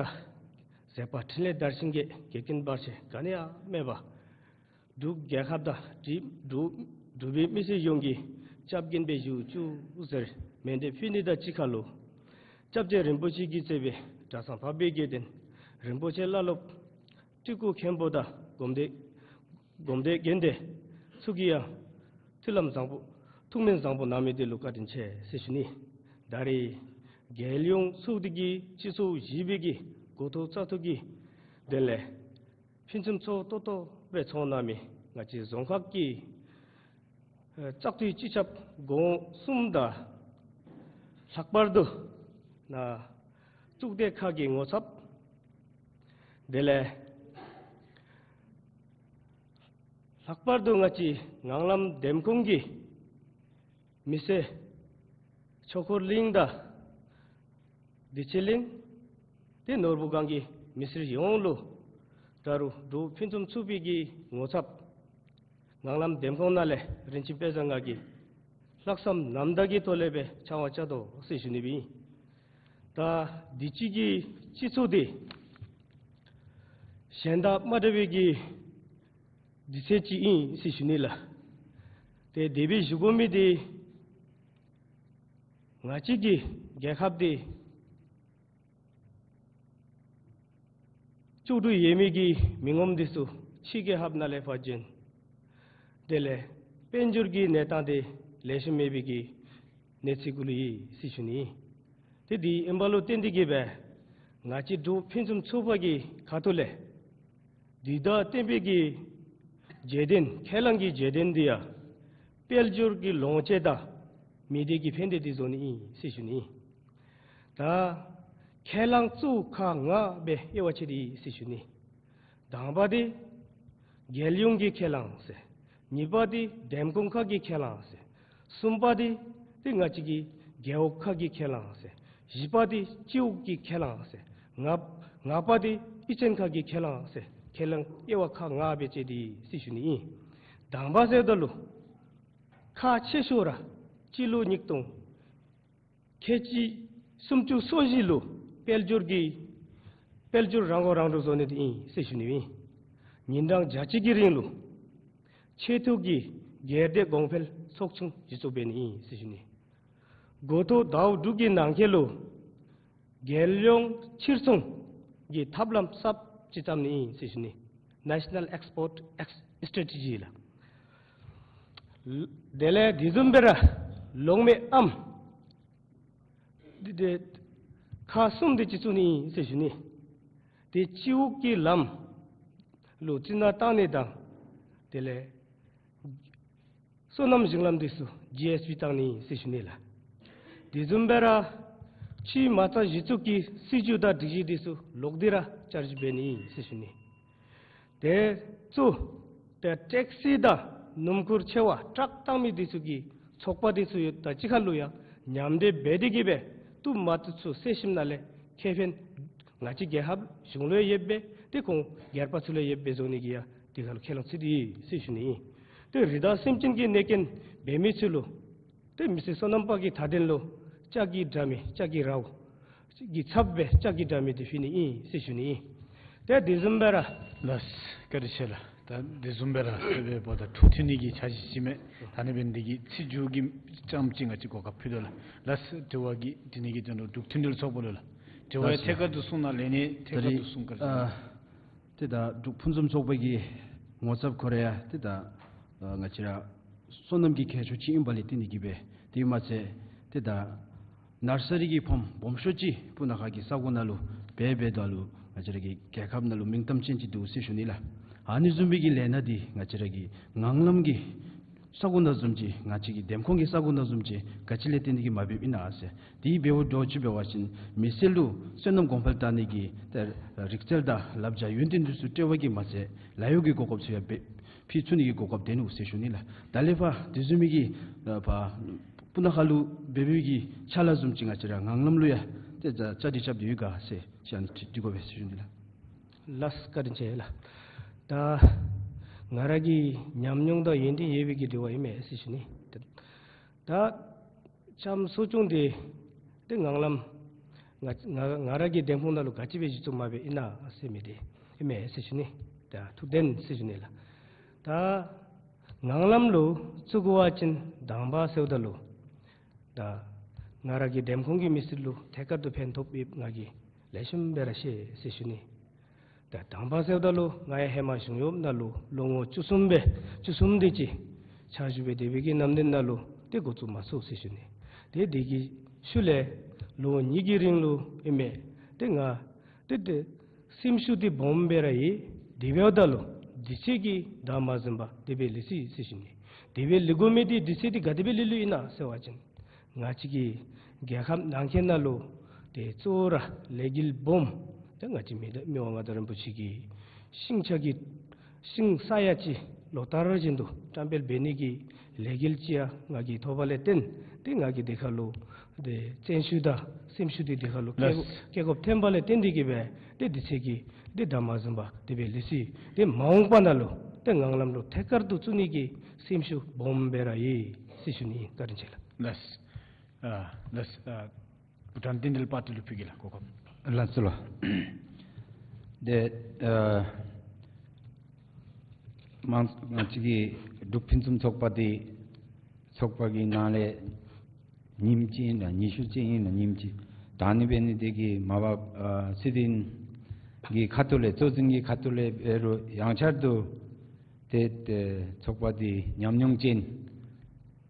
མཛད་པ་འཕྲིན་ལས་དར་ཞིང་རྒྱས། འགལ་རྐྱེན་བར་ཆད་ག་ནི་ཡང་མེད་པར་འབྲུག་རྒྱལ་ཁབ་དང་འབྲུག་འབྲུག་པའི་མི་སེར་ཡོངས་ཀྱི་སྐྱབས་མགོན་སྦེ་བཞུགས་བཅུག་ཟེར་མཎྜལ་ཕུལ་ནི་དང་གཅིག་ཁར་ལུ་སྐྱབས་རྗེ་རིན་པོ་ཆེ་གིས་གཙོས་པའི་གྲྭ་ཚང་འཕགས་པའི་དགེ་འདུན་རིན་པོ་ཆེ་བླ་སློབ་སྤྲུལ་སྐུ་མཁན་པོ་དང་སྒོམ་སྡེ་སྒོམ་སྡེ་དགེ་འདུན་ཚུ་གིས་ཡང་ཐུགས་ལམ་བཟང་པོ་ཐུགས་སྨོན་བཟང་པོ་གནང་མི་འདི་ལུ་བཀའ་དྲིན་ཆེ་ཟེར་ཞུ་ནི། ད་རེས་རྒྱལ་ཡོངས་ཚོགས་སྡེ་གི་སྤྱི་ཚོགས་བཞི་པའི་གི་འགོ་ཐོག་བཙག་འཐུ་གི་དོན་ལས་ཕུན་སུམ་ཚོགས་ཏོག་ཏོ་སྦེ་ཚོགས་གནང་མི་ང་བཅས་རྫོང་ཁག་གི་ཨེ་བཙག་འཐུའི་སྤྱི་ཁྱབ་འགོ་དཔོན་གསུམ་དང་ལྷག་པར་དུ་ནཱ་གཙུག་སྡེ་ཁག་གི་ངོ་ཚབ་དེ་ལས་ལྷག་པར་དུ་ང་བཅས་ངང་ལམ་འདེམས་ཁོངས་ཀྱི་མི་སེར་ཆོས་འཁོར་གླིང་དང་བདེ་ཆེན་གླིང་དེ་ནོར་བུ་སྒང་གི་མི་སེར་ཡོངས་ལུ་ད་རུང་འབྲུག་ཕུན་སུམ་ཚོགས་པའི་གི་ངོ་ཚབ་ངང་ལམ་འདེམས་ཁོངས་ནང་ལས་རིན་ཆེན་དཔལ་བཟང་ང་གིས་ལྷག་བསམ་རྣམ་དག་གི་ཐོག་ལས་སྦེ་ཕྱག་དབང་བཅར་དོ་ཟེར་ཞུ་ནི་སྦེ་ཨིན། ད་འདི་ཅིག་གི་སྤྱི་ཚོགས་འདི་ གཞན་དང་མ་འདྲ་བའི་གི་དུས་ཚོད་ཅིག་ཨིན་ཟེར་ཞུ་ནི་ལགས། ཏེ་དེ་སྦེ་ཞུ་དགོ་མི་འདི་ང་བཅས་ཀྱི་རྒྱལ་ཁབ་འདི་ལྕོགས་གྲུབ་ཡོད་མི་གི་མི་ངོམ་འདི་ཚུ་ཕྱི་རྒྱལ་ཁབ་ནང་ལས་ཕར་བྱོན། དེ་ལས་དཔལ་འབྱོར་གྱི་གནས་སྟངས་འདི་ལེགས་ཤོམ་མེད་པའི་གི་གནས་ཚུལ་གུ་ལུ་ཨིན་ཟེར་ཞུ་ནི། ཏེ་དེ་ཨིན་པ་ལུ་བརྟེན་ཏེ་གིས་སྦེ་ང་བཅས་འབྲུག་ཕུན་སུམ་ཚོགས་པ་གི་ཁ་ཐུག་ལས་དུས་དང་བསྟུན་པའི་གི་བརྗོད་དོན་ཁས་བླངས་ཀྱི་བརྗོད་དོན་འདི་ཡང་དཔལ་འབྱོར་གྱི་ལོངས་སྤྱོད་དང་མི་སྡེ་གི་ཕན་བདེ་འདི་བཟོ་ནི་ཨིན་ཟེར་ཞུ་ནི། ད་ཁས་བླངས་གཙོ་བོ་ཁག་ལྔ་སྦེ་དབྱེ་བ་ཕྱེ་སྟེ་ཨིན་ཟེར་ཞུ་ནི། དང་པ་འདི་རྒྱལ་ཡོངས་ཀྱི་ཁས་བླངས་ཟེར། གཉིས་པ་འདི་འདེམས་ཁོངས་ཁག་གི་ཁས་བླངས་ཟེར། གསུམ་པ་འདི་ཏེ་ང་བཅས་ཀྱི་རྒེད་འོག་ཁག་གི་ཁས་བླངས་ཟེར། བཞི་པ་འདི་སྤྱི་འོག་གི་ཁས་བླངས་ཟེར། ལྔ་ལྔ་པ་འདི་སྤྱི་ཆིངས་ཁག་གི་ཁས་བླངས་ཟེར། ཁས་བླངས་དབྱེ་བ་ཁག་ལྔ་སྦེ་ཕྱེ་སྟེ་ཨིན་ཟེར་ཞུ་ནི་ཨིན། དང་པ་ཟེརཝ་ད་ལུ་ཁག་ཆེ་ཤོས་ར་སྤྱི་ལོ་ཉིས་སྟོང་ཁལ་གཅིག་སུམ་ཅུ་སོ་བཞི་ལུ་དཔལ་འབྱོར་གྱི་དཔལ་འབྱོར་རང་མགོ་རང་འདྲོངས་བཟོ་ནི་འདི་ཨིན་ཟེར་ཞུ་ནི་ཨིན། ཉིན་གྲངས་བརྒྱ་གཅིག་གི་རིང་ལུ་ཆེ་མཐོ་གི་སྒེར་སྡེ་གོང་འཕེལ་ཚོགས་ཆུང་གཞི་བཙུགས་འབད་ནི་ཨིན་ཟེར་ཞུ་ནི། འགོ་ཐོག་ཟླཝ་དྲུག་གི་ནང་འཁོད་ལུ་རྒྱལ་ཡོངས་ཕྱིར་ཚོང་གི་ཐབས་ལམ་གསརཔ་ཅིག་བརྩམ་ནི་ཨིན་ཟེར་ཞུ་ནི། National Export Ex- Strategy ལགས། དེ་ལས་དེ་བཟུམ་སྦེ་ར་ལོང་མེད་ཨམ་འདི་ཏེ་ཁག་གསུམ་འདི་ཅིག་བཙུགས་ནི་ཨིན་ཟེར་ཞུ་ནི། ཏེ་སྤྱི་འོག་གི་ལམ་ལུ་རྩི་ནག་བཏང་ནི་དང་དེ་ལས་སོ་ནམ་ཞིང་ལམ་འདི་ཚུ་ཇི་ཨེསི་བི་བཏང་ནི་ཨིན་ཟེར་ཞུ་ནི་ལགས། དེ་བཟུམ་སྦེ་ར་ཕྱིའི་མ་རྩ་གཞི་བཙུགས་ཀྱི་སྲིད་བྱུས་དང་སྒྲིག་གཞི་འདི་ཚུ་ལོག་སྟེ་ར་བསྐྱར་ཞིབ་འབད་ནི་ཨིན་ཟེར་ཞུ་ནི། དེ་ཚུ་ཏེ་ཊེག་སི་དང་སྣུམ་འཁོར་ཆེ་བ་ཊཱག་བཏང་མི་འདི་ཚུ་གི་ཚོགས་པ་འདི་ཚུ་ཡོད་ད་གཅིག་ཁར་ལུ་ཡང་མཉམ་འབྲེལ་འབད་དེ་གིས་སྦེ་བཏུབ་མ་བཏུབ་ཚུ་གསལ་ཞིབ་ནང་ལས་ཁེ་ཕན་ང་བཅས་རྒྱལ་ཁབ་གཞུང་ལུ་ཡང་ཡོདཔ་སྦེ་ཏེ་ཁོང་སྒེར་པ་ཚུ་ལུ་ཡང་ཡོདཔ་སྦེ་བཟོ་ནི་གི་ཡང་དེ་ཁར་ལུ་ཁས་བླངས་ཚུད་དེ་ཟེར་ཞུ་ནི་ཨིན། ཏེ་རི་དྭགས་སེམས་ཅན་གྱི་གནོད་སྐྱོན་འབད་མི་ཚུ་ལུ་ཏེ་མི་སེར་སོ་ནམ་པ་གི་མཐའ་དོན་ལུ་ལྕགས་ཀྱི་དྲ་མིག་ལྕགས་ཀྱི་རཝ་གི་ཚབ་སྦེ་ལྕགས་ཀྱི་དྲ་མིག་འདི་ཕུལ་ནི་ཨིན་ཟེར་ཞུ་ནི་ཨིན། ཏེ་དེ་བཟུམ་སྦེ་ར། ལགས་སོ། བཀའ་དྲིན་ཆེ་ལགས། ད་དེ་བཟུམ་སྦེ་ར་དེ་སྦེ་འབདཝ་ད་འཁྲུག་མཐུད་ནི་གི་འཆར་གཞི་ཅིག་མས། ད་ཨ་ནི་འབད་ནི་འདི་གིས་ཚིག་མཇུག་གི་ཙམ་ཅིག་ང་བཅས་གོ་སྐབས་ཕུལ་དོ་ལགས། ལགས་སོ། དྲི་བ་གི་དྲི་ནི་གི་དོན་ལུ་འབྲུག་མཐུན་སྒྲིལ་ཚོགས་པ་ལུ་ལགས། དྲི་བ་ཡང་ལགས་སོ། ཐད་ཀར་དུ་གསུང་གནང་ལས་ནི་ཐད་ཀར་དུ་གསུང་བཀའ་དྲིན་ཆེ། ཨ་ཏེ་ད་འབྲུག་ཕུན་སུམ་ཚོགས་པ་གི་ངོ་ཚབ་ཁོ་ར་ཡང་ཏེ་ད་ཨ་ང་བཅས་ར་སོ་ནམ་གྱི་མཁས་མཆོག་ཅིག་ཨིན་པ་ལས་བརྟེན་ཏེ་གིས་སྦེ་དེ་མ་ཚད་ཏེ་ད་ནར་སི་རི་གི་ཕཱམ་སྦོམ་ཤོས་ཅིག་སྤུ་ན་ཁ་གི་ས་གོ་ནང་ལུ་འབད་འབདཝ་ད་ལུ་ང་བཅས་ར་གི་རྒྱལ་ཁབ་ནང་ལུ་མིང་གཏམ་ཅན་ཅིག་འདུག་ཟེར་ཞུ་ནི་ལགས། ཨ་ནི་བཟུམ་སྦེ་གི་ལས་སྣ་འདི་ང་བཅས་ར་གི་ངང་ལམ་གྱི་ས་གོ་ནང་བཟུམ་ཅིག་ང་བཅས་ཀྱི་འདེམས་ཁོངས་ཀྱི་ས་གོ་ནང་བཟུམ་ཅིག་ག་ཅི་ལས་བརྟེན་ཏེ་གིས་མ་འབདཝ་ཨིན་ན་ཟེར། དེ་འབདཝ་འདྲཝ་ཅིག་འབད་བ་ཅིན་མི་སེར་ལུ་སོ་ནམ་གོང་འཕེལ་གཏང་ནི་གི་ཏེ་རིག་རྩལ་དང་བསླབ་བྱ་ཡོན་ཏན་འདི་ཚུ་སྤྲོད་པ་གིས་མ་ཚད་ལཱ་གཡོག་གི་གོ་སྐབས་ཚུ་ཡང་འབད་ཕུལ་ཚུགས་ནི་གི་གོ་སྐབས་འདི་ནུག་ཟེར་ཞུ་ནི་ལགས། ད་ལས་ཕར་དེ་བཟུམ་མའི་གི་ཨ་ཕར་སྤུ་ན་ཁ་ལུ་འབད་བའི་གི་ཕྱག་ལཱ་བཟུམ་ཅིག་ང་བཅས་ར་ངང་ལམ་ལུ་ཡང་ཏེ་བཅའ་སྒྲིག་རྐྱབ་སྟེ་ཡོད་ག་ཟེར་ཅིག་ཨ་ནི་དྲི་དྲི་དགོ་པས་ཟེར་ཞུ་ནི་ལགས། ལགས་སོ། བཀའ་དྲིན་ཆེ་ལགས། ད་ང་ར་གི་ཉམས་མྱོང་དང་ཡོན་ཏན་ཡོད་པའི་གི་དྲི་བ་ཨིན་མས་ཟེར་ཞུ་ནི། ད་ད་ལྕམ་གསོ་སྐྱོང་འདི་ཏེ་ངང་ལམ་ང་ང་ང་ར་གི་འདེམས་ཁོངས་ནང་ལུ་ག་ཅི་སྦེ་གཞི་བཙུགས་མ་འབད་ཨིན་ན་ཟེར་མི་འདི་ཨིན་མས་ཟེར་ཞུ་ནི། ད་ཐུགས་བདེན་ཟེར་ཞུ་ནི་ལགས། ད་ངང་ལམ་ལུ་བཙུགས་དགོ་པ་ཅིན་དང་པ་ཟེརཝ་ད་ལུ་ད་ང་ར་གི་འདེམས་ཁོངས་ཀྱི་མི་སེར་ལུ་ཐད་ཀར་དུ་ཕན་ཐོགས་ཡོདཔ་ང་གིས་ལེགས་ཤོམ་སྦེ་ར་ཤེས་ཟེར་ཞུ་ནི། ད་དང་པ་ཟེརཝ་ད་ལུ་ང་ཡང་ཧེ་མ་གཞུང་གཡོག་ནང་ལུ་ལོ་ངོ་བཅུ་གསུམ་སྦེ་བཅུ་གསུམ་དེ་ཅིག་ཕྱག་ཞུ་སྦེ་སྡོད་པའི་གི་ནམ་དུས་ནང་ལུ་ཏེ་འགོ་བཙུགས་མ་ཚུགས་ཟེར་ཞུ་ནི། ཏེ་དེ་གི་ཤུལ་ལས་ལོ་གཉིས་ཀྱི་རིང་ལུ་ཨིན་མས། ཏེ་ང་ཏེ་ཏེ་སེམས་ཤུགས་འདི་སྦོམ་སྦེ་ར་ཡོད། དེ་འབདཝ་ད་ལུ་དུས་ཚོད་ཀྱིས་བདའ་མ་ཟུན་པར་དེ་སྦེ་ལུས་ཅི་ཟེར་ཞུ་ནི། དེ་སྦེ་ལུས་དགོ་མི་འདི་དུས་ཚོད་འདི་ག་དེ་སྦེ་ལུས་ལུས་ཨིན་ན་ཟེར་བ་ཅིན་ང་བཅས་ཀྱི་རྒྱལ་ཁབ་ནང་འཁོད་ནང་ལུ་ཏེ་གཙོ་བོ་ར་ལས་འགུལ་སྦོམ་ཏེ་ང་བཅས་མི་མི་དབང་མངའ་བདག་རིན་པོ་ཆེ་གིས་ཤིང་ཆ་གི་ཤིང་ས་ཡ་གཅིག་ལོ་ལྟར་བཞིན་དུ་བཀྲམ་སྤེལ་འབད་ནི་གི་ལས་འགུལ་ཅིག་ཡང་ང་གིས་ཐོབ་པ་ལས་བརྟེན་ཏེ་ང་གིས་དེ་ཁར་ལུ་ཏེ་བརྩོན་ཤུགས་དང་སེམས་ཤུགས་འདི་དེ་ཁར་ལུ་ལགས། བསྐྱེད་དགོཔ་ཐོན་པ་ལས་བརྟེན་ཏེ་གིས་སྦེ་ཏེ་དུས་ཚོད་ཀྱིས་ཏེ་བདའ་མ་ཟུན་པར་དེ་སྦེ་ལུས་ཅི། ཏེ་མ་འོངས་པ་ནང་ལུ་ཏེ་ངང་ལམ་ལུ་ཐད་ཀར་དུ་བཙུགས་ནི་གི་སེམས་ཤུགས་སྦོམ་སྦེ་ར་ཡོད་ཟེར་ཞུ་ནི། བཀའ་དྲིན་ཆེ་ལགས། ལགས། ཨ་ལགས། ཨ་བྷུ་ཊཱན་བསྟན་འགྲོའི་དཔའ་བརྟུལ་ལུ་ཕུལ་གེ་ལགས་གོ་སྐབས། ལགས་སོ་ལགས། ཏེ་ཨ་མང་ང་བཅས་ཀྱི་འབྲུག་ཕུན་སུམ་ཚོགས་པ་འདི་ཚོགས་པ་གི་ནང་ལས་ཉིནམ་གཅིག་ཨིན་ལགས། ཉི་ཤུ་གཅིག་ཨིན་ལགས། ཉིནམ་གཅིག། ད་ཨ་ནི་འབད་ནི་འདི་གིས་མ་པ་ཨ་སྲིད་དོན་གྱི་ཁ་ཐུག་ལས་གཙོ་འཛིན་གྱི་ཁ་ཐུག་ལས་འབད་རུང་ཡང་བསྐྱར་དུ་ཏེ་ཏེ་ཚོགས་པ་འདི་ཉམས་མྱོང་ཅན་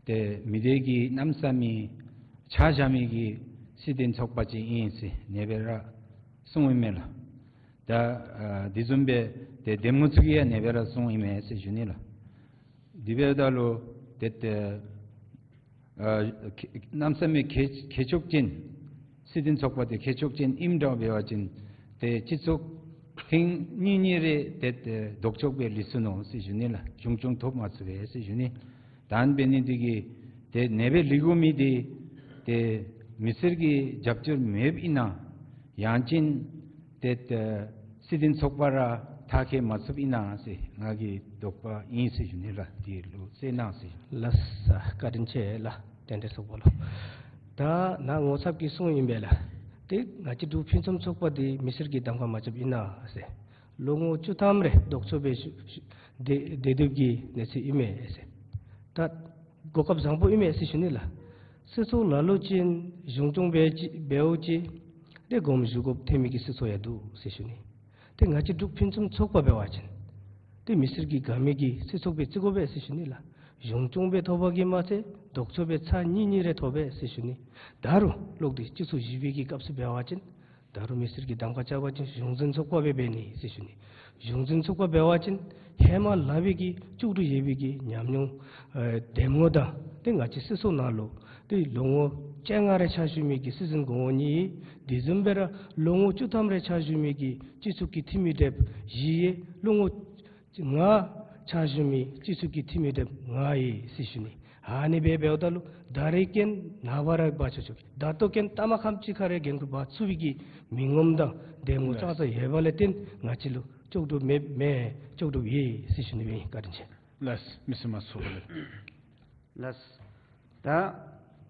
ཏེ་མི་སྡེ་གི་གནམ་ས་མེད་ཆ་བཞག་མི་གི་སྲིད་དོན་ཚོགས་པ་ཅིག་ཨིན་ཟེར་ཨ་ནེ་སྦེ་ར་གསུངས་ཡི་མས་ལགས། ད་ཨ་དེ་བཟུམ་སྦེ་ཏེ་འདེམས་ངོ་ཚུ་གིས་ཡང་ཨ་ནེ་སྦེ་ར་གསུངས་ཡི་མས་ཟེར་ཞུ་ནི་ལགས། དེ་འབདཝ་ད་ལུ་ཏེ་ཏེ་ཨ་གནམ་ས་མེད་ཁྱད་ཁྱད་ཆོས་ཅན་སྲིད་དོན་ཚོགས་པ་འདི་ཁྱད་ཆོས་ཅན་ཨིནམ་འདྲཝ་འབད་བ་ཅིན་ཏེ་སྤྱི་ཚོགས་ཐེངས་གཉིས་གཉིས་རེ་ཏེ་ཏེ་ལྡོག་ཕྱོགས་སྦེ་ལུས་སོ་ནུག་ཟེར་ཞུ་ནི་ལགས། གཞུང་སྐྱོང་ཐོབ་མ་ཚུགས་པས་ཟེར་ཞུ་ནི། ད་ཨ་ནི་འབད་ནི་འདི་གིས་ཏེ་ཨ་ནེ་སྦེ་ལུས་དགོ་མི་འདི་ཏེ་མི་སེར་གྱི་རྒྱབ་སྐྱོར་མེདཔ་ཨིན་ན་ཡང་ཅིན་ཏེ་ཏེ་སྲིད་དོན་ཚོགས་པ་ར་ཐག་བཅད་མ་ཚུགསཔ་ཨིན་ན་ཟེར་ང་གི་དོགས་པ་ཨིན་ཟེར་ཞུ་ནི་ལགས། འདི་ལུ་གསན་གནང་ཟེར། ལགས་སོ། བཀའ་དྲིན་ཆེ་ལགས། བསྟན་འཛིན་སོག་པོ་ལུ། ད་ནཱ་ངོ་ཚབ་ཀྱིས་གསུངས་ཡི་མས་ལགས། ཏེ་ང་བཅས་འབྲུག་ཕུན་སུམ་ཚོགས་པ་འདི་མི་སེར་གྱིས་གདམ་ཁ་མ་རྐྱབ་ཨིན་ན་ཟེར། ལོ་ངོ་བཅུ་ཐམ་རེ་ལྡོག་ཕྱོགས་སྦེ་ཞུ་ཞུ་སྡོད་སྡོད་སྡོདཔ་གི་གནས་ཚུལ་ཨིན་མས་ཟེར། ད་གོ་སྐབས་བཟང་པོ་ཨིན་མས་ཟེར་ཞུ་ནི་ལགས། སྲིད་ཚོགས་ལ་ལུ་ཅིག་གཞུང་སྐྱོང་འབད་ཅི་འབདཝ་ཅིག་ཏེ་དགོངསམ་ཞུ་དགོཔ་ཐོན་མི་གི་སྲིད་ཚོགས་ཡང་འདུག་ཟེར་ཞུ་ནི། ཏེ་ང་བཅས་འབྲུག་ཕུན་སུམ་ཚོགས་པ་འབད་བ་ཅིན་ཏེ་མི་སེར་གྱིས་དགའ་མི་གི་སྲིད་ཚོགས་སྦེ་བརྩི་དགོ་པས་ཟེར་ཞུ་ནི་ལགས། གཞུང་སྐྱོང་སྦེ་ཐོབ་པ་གིས་མ་ཚད་ལྡོག་ཕྱོགས་སྦེ་ཚར་གཉིས་གཉིས་རེ་ཐོབ་པས་ཟེར་ཞུ་ནི། ད་རུང་ལོག་སྟེ་སྤྱི་ཚོགས་བཞི་པའི་གི་སྐབས་སུ་འབད་བ་ཅིན་ད་རུང་མི་སེར་གྱིས་གདམ་ཁ་རྐྱབ་པ་ཅིན་གཞུང་འཛིན་ཚོགས་པ་སྦེ་འབད་ནི་ཟེར་ཞུ་ནི། གཞུང་འཛིན་ཚོགས་པ་འབད་བ་ཅིན་ཧེ་མ་ལས་འབད་གི་བཅུ་དྲུག་ཡོད་པའི་གི་ཉམས་མྱོང་ཨེ་འདེམས་ངོ་དང་ཏེ་ང་བཅས་སྲིད་ཚོགས་ནང་ལུ་ཏེ་ལོ་ངོ་བཅོ་ལྔ་རེ་ཕྱག་ཞུ་མི་གི་སྲིད་འཛིན་གོང་འོག་གཉིས། དེ་བཟུམ་སྦེ་ར་ལོ་ངོ་བཅུ་ཐམ་རེ་ཕྱག་ཞུ་མི་གི་སྤྱི་ཚོགས་ཀྱི་འཐུས་མི་དེ་བཞི་ཡོད། ལོ་ངོ་ལྔ་ཕྱག་ཞུ་མི་སྤྱི་ཚོགས་ཀྱི་འཐུས་མི་དེ་ལྔ་ཡོད་ཟེར་ཞུ་ནི། ཨ་ནི་སྦེ་འབདཝ་ད་ལུ་ད་རེས་ཀྱི་ནངས་པ་ར་འབད་ཆོག་ཆོག། ད་ལྟོ་ཀྱི་ནངས་པ་ཁམས་ཅིག་ཁར་ར་འགན་ཁུར་འབག་ཚུགས་པའི་གི་མི་ངོམ་དང་འདེམས་ངོ་ཙང་ཙང་ཡོད་པ་ལས་བརྟེན་ང་བཅས་ལུ་ལྕོགས་གྲུབ་མེད་མེད་ལྕོགས་གྲུབ་ཡོད་ཟེར་ཞུ་ནི་སྦེ་ཨིན། བཀའ་དྲིན་ཆེ། ལགས། མི་སེར་མང་ཚོགས་ལས། ལགས། ད་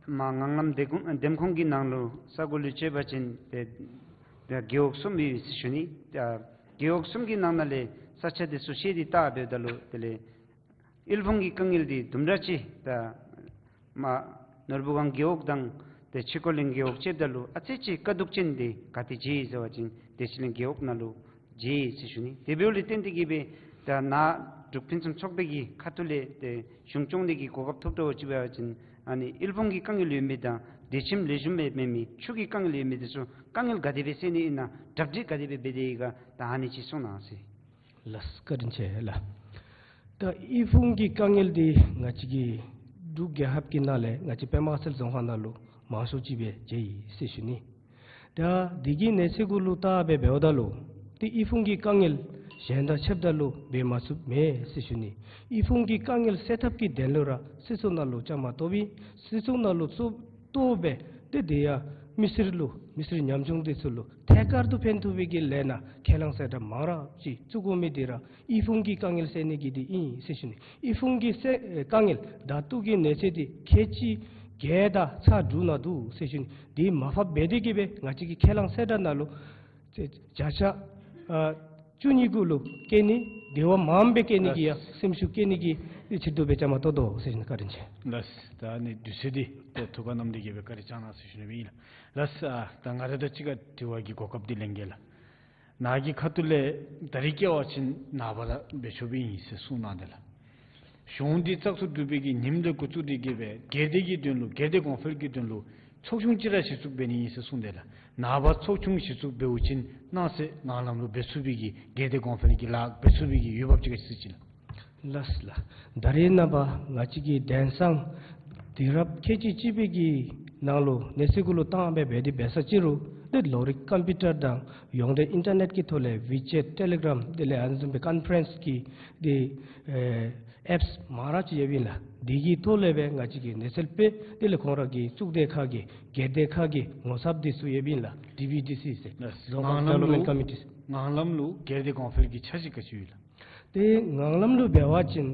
མར་ངང་ལམ་འདེམས་ཁོངས་འདེམས་ཁོངས་ཀྱི་ནང་ལུ་ས་གོ་ལུ་དཔྱད་པ་ཅིན་ཏེ་ཏེ་རྒེད་འོག་གསུམ་ཡོད་ཟེར་ཞུ་ནི། ཏེ་རྒེད་འོག་གསུམ་གྱི་ནང་ན་ལས་ས་ཆ་དེ་ཚུ་བཤད་དེ་བལྟ་འབདཝ་ད་ལུ་དེ་ལས་དབུལ་ཕོངས་ཀྱི་དཀའ་ངལ་འདི་དུམ་གྲ་ཅིག་ད་མར་ནོར་བུ་སྒང་རྒེད་འོག་དང་ཏེ་ཕྱི་ཁོ་ལིང་རྒེད་འོག་དཔྱདཔ་ད་ལུ་ཨ་ཙི་ཅིག་དཀའ་སྡུག་ཅན་འདི་ག་ཏེ་མཇལ་ཡི་ཟེར་བ་ཅིན་ཏེ་ཕྱི་གླིང་རྒེད་འོག་ནང་ལུ་མཇལ་ཡི་ཟེར་ཞུ་ནི། དེ་འབདཝ་ལས་བརྟེན་ཏེ་གིས་སྦེ་ད་ནཱ་འབྲུག་ཕུན་སུམ་ཚོགས་པའི་གི་ཁ་ཐུག་ལས་ཏེ་གཞུང་སྐྱོང་ནི་གི་གོ་སྐབས་ཐོབ་འགྱོ་ཅི་འབད་བ་ཅིན་ཨ་ནི་དབུལ་ཕོངས་ཀྱི་དཀའ་ངལ་ཡོད་མི་དང་སྡོད་ཁྱིམ་ལེགས་ཤོམ་སྦེ་མེད་མི་ཆུ་གི་དཀའ་ངལ་ཡོད་མི་དེ་ཚུ་དཀའ་ངལ་ག་དེ་སྦེ་སེལ་ནི་ཨིན་ན་གྲ་སྒྲིག་ག་དེ་སྦེ་འབད་དེ་ཡོད་ག་ད་ཨ་ནི་ཅིག་གསུང་གནང་ཟེར། ལགས། བཀའ་དྲིན་ཆེ་ལགས། ད་དབུལ་ཕོངས་ཀྱི་དཀའ་ངལ་འདི་ང་བཅས་ཀྱི་འབྲུག་རྒྱལ་ཁབ་ཀྱི་ནང་ལས་ང་བཅས་པདྨ་དཀར་གསལ་རྫོང་ཁག་ནང་ལུ་མང་ཤོས་ཅིག་སྦེ་མཇལ་ཡི་ཟེར་ཞུ་ནི། ད་འདི་གི་གནས་ཚད་གུ་ལུ་བལྟ་སྦེ་འབདཝ་ད་ལུ་ཏེ་དབུལ་ཕོངས་ཀྱི་དཀའ་ངལ་གཞན་དང་ཕྱདཔ་ད་ལུ་འབད་མ་ཚུགསཔ་མེད་ཟེར་ཞུ་ནི། དབུལ་ཕོངས་ཀྱི་དཀའ་ངལ་སེལ་ཐབས་ཀྱི་དོན་ལུ་ར་སྲིད་ཚོགས་ནང་ལུ་བཅའ་མར་གཏོགས་པའི་སྲིད་ཚོགས་ནང་ལུ་གཙོ་གཏོགས་སྦེ་ཏེ་དེ་ཡང་མི་སེར་ལུ་མི་སེར་ཉམ་ཆུང་དེ་ཚུ་ལུ་ཐད་ཀར་དུ་ཕན་ཐོགས་པའི་གི་ལས་སྣ་ཁས་བླངས་གསལ་བསྒྲགས་མང་རབས་ཅིག་བཙུགས་དགོ་མི་འདི་ར་དབུལ་ཕོངས་ཀྱི་དཀའ་ངལ་སེལ་ནི་གི་འདི་ཨིན་ཟེར་ཞུ་ནི། དབུལ་ཕོངས་ཀྱི་སེལ་དཀའ་ངལ་ད་ལྟོ་གི་གནས་ཚད་འདི་ཁལ་གཅིག་བརྒྱད་དང་ཚག་དྲུག་ནང་འདུག་ཟེར་ཞུ་ནི། འདི་མར་ཕབ་འབད་དེ་གིས་སྦེ་ང་བཅས་ཀྱི་ཁས་བླངས་གསལ་བསྒྲགས་ནང་ལུ་བརྒྱ་ཆ་ཨ་བཅུ་གཉིས་གུ་ལུ་བཀལ་ནི་དེ་བ་མངམ་སྦེ་བཀལ་ནི་གི་ཡང་སེམས་ཤུགས་བསྐྱེད་ནི་གི་ཆེད་དུ་སྦེ་བཅའ་མར་གཏོགས་དོ་ཟེར་ཞུ་ནི། བཀའ་དྲིན་ཆེ། ལགས། ད་ཨ་ནི་དུས་ཚོད་འདི་ཏེ་ཐུགས་ཁར་བསྣམས་ཏེ་གིས་སྦེ་བཀའ་དྲིན་བསྐྱང་གནང་ཟེར་ཞུ་ནི་ཨིན་ལགས། ལགས། ཨ་ད་ང་ར་དང་གཅིག་ཁར་དྲི་བ་གི་གོ་སྐབས་འདི་ལེན་གེ་ལགས། ནཱ་གི་ཁ་ཐུག་ལས་ད་རིས་ཀྱི་བ་ཅིན་ནངས་པ་ར་འབད་ཆོག་པའི་ཨིན་ཟེར་གསུངས་གནང་དེས་ལགས། གཞུང་འདི་བཙག་འཐུ་གྲུབ་པའི་གི་ཉིནམ་ལས་འགོ་བཙུགས་ཏེ་གིས་སྦེ་སྒེར་སྡེ་གི་དོན་ལུ་སྒེར་སྡེ་གོང་འཕེལ་གྱི་དོན་ལུ་ཚོགས་ཆུང་ཅིག་ར་གཞི་བཙུགས་འབད་ནི་ཨིན་ཟེར་གསུངས་དེས་ལགས། ནངས་པ་ཚོགས་ཆུང་གཞི་བཙུགས་འབདཝ་ཅིན་གནངས་ཚེ་ངང་ལམ་ལུ་འབད་ཚུགས་པའི་གི་སྒེར་སྡེ་གོང་འཕེལ་གྱི་ལཱ་འབད་ཚུགས་པའི་གི་འོས་འབབ་ཅིག་ག་ཅི་ཅིག་ལགས། ལགས་ལགས། ད་རེས་ནངས་པ་ང་བཅས་ཀྱི་དེང་སང་དུས་རབས་ཁལ་གཅིག་གཅིག་པའི་གི་ནང་ལུ་གནས་ཚད་གུ་ལུ་བཏང་སྦེ་འབད་དེ་འབད་ས་ཅིག་རུང་ཏེ་ལོ་རེ་ཀམ་པིའུ་ཊར་དང་ཡོངས་འབྲེལ་ཨིན་ཊར་ནེཊ་ཀྱི་ཐོག་ལས་ཝི་ཅེཊ་ཊེ་ལི་གརམ་དེ་ལས་ཨ་ནི་བཟུམ་སྦེ་ཀོན་ཕ་རེནསི་གི་འདི་ཨེ་ཨེཔསི་མང་རབས་ཅིག་ཡོདཔ་ཨིན་ལགས། འདི་གི་ཐོག་ལས་སྦེ་ང་བཅས་ཀྱིས་གནས་ཚུལ་སྤེལ་དེ་ལས་ཁོང་ར་གི་གཙུག་སྡེ་ཁག་གི་སྒེར་སྡེ་ཁག་གི་ངོ་ཚབ་འདི་ཚུ་ཡོདཔ་ཨིན་ལགས། ཌི་བི་ཌི་སི་ཟེར། ལགས། Zonal ངང་ལམ་Development ལུ་Committees། ངང་ལམ་ལུ་སྒེར་སྡེ་གོང་འཕེལ་གྱི་འཆར་གཞི་ག་ཅི་ཡོད་ལགས། ཏེ་ངང་ལམ་ལུ་འབད་བ་ཅིན་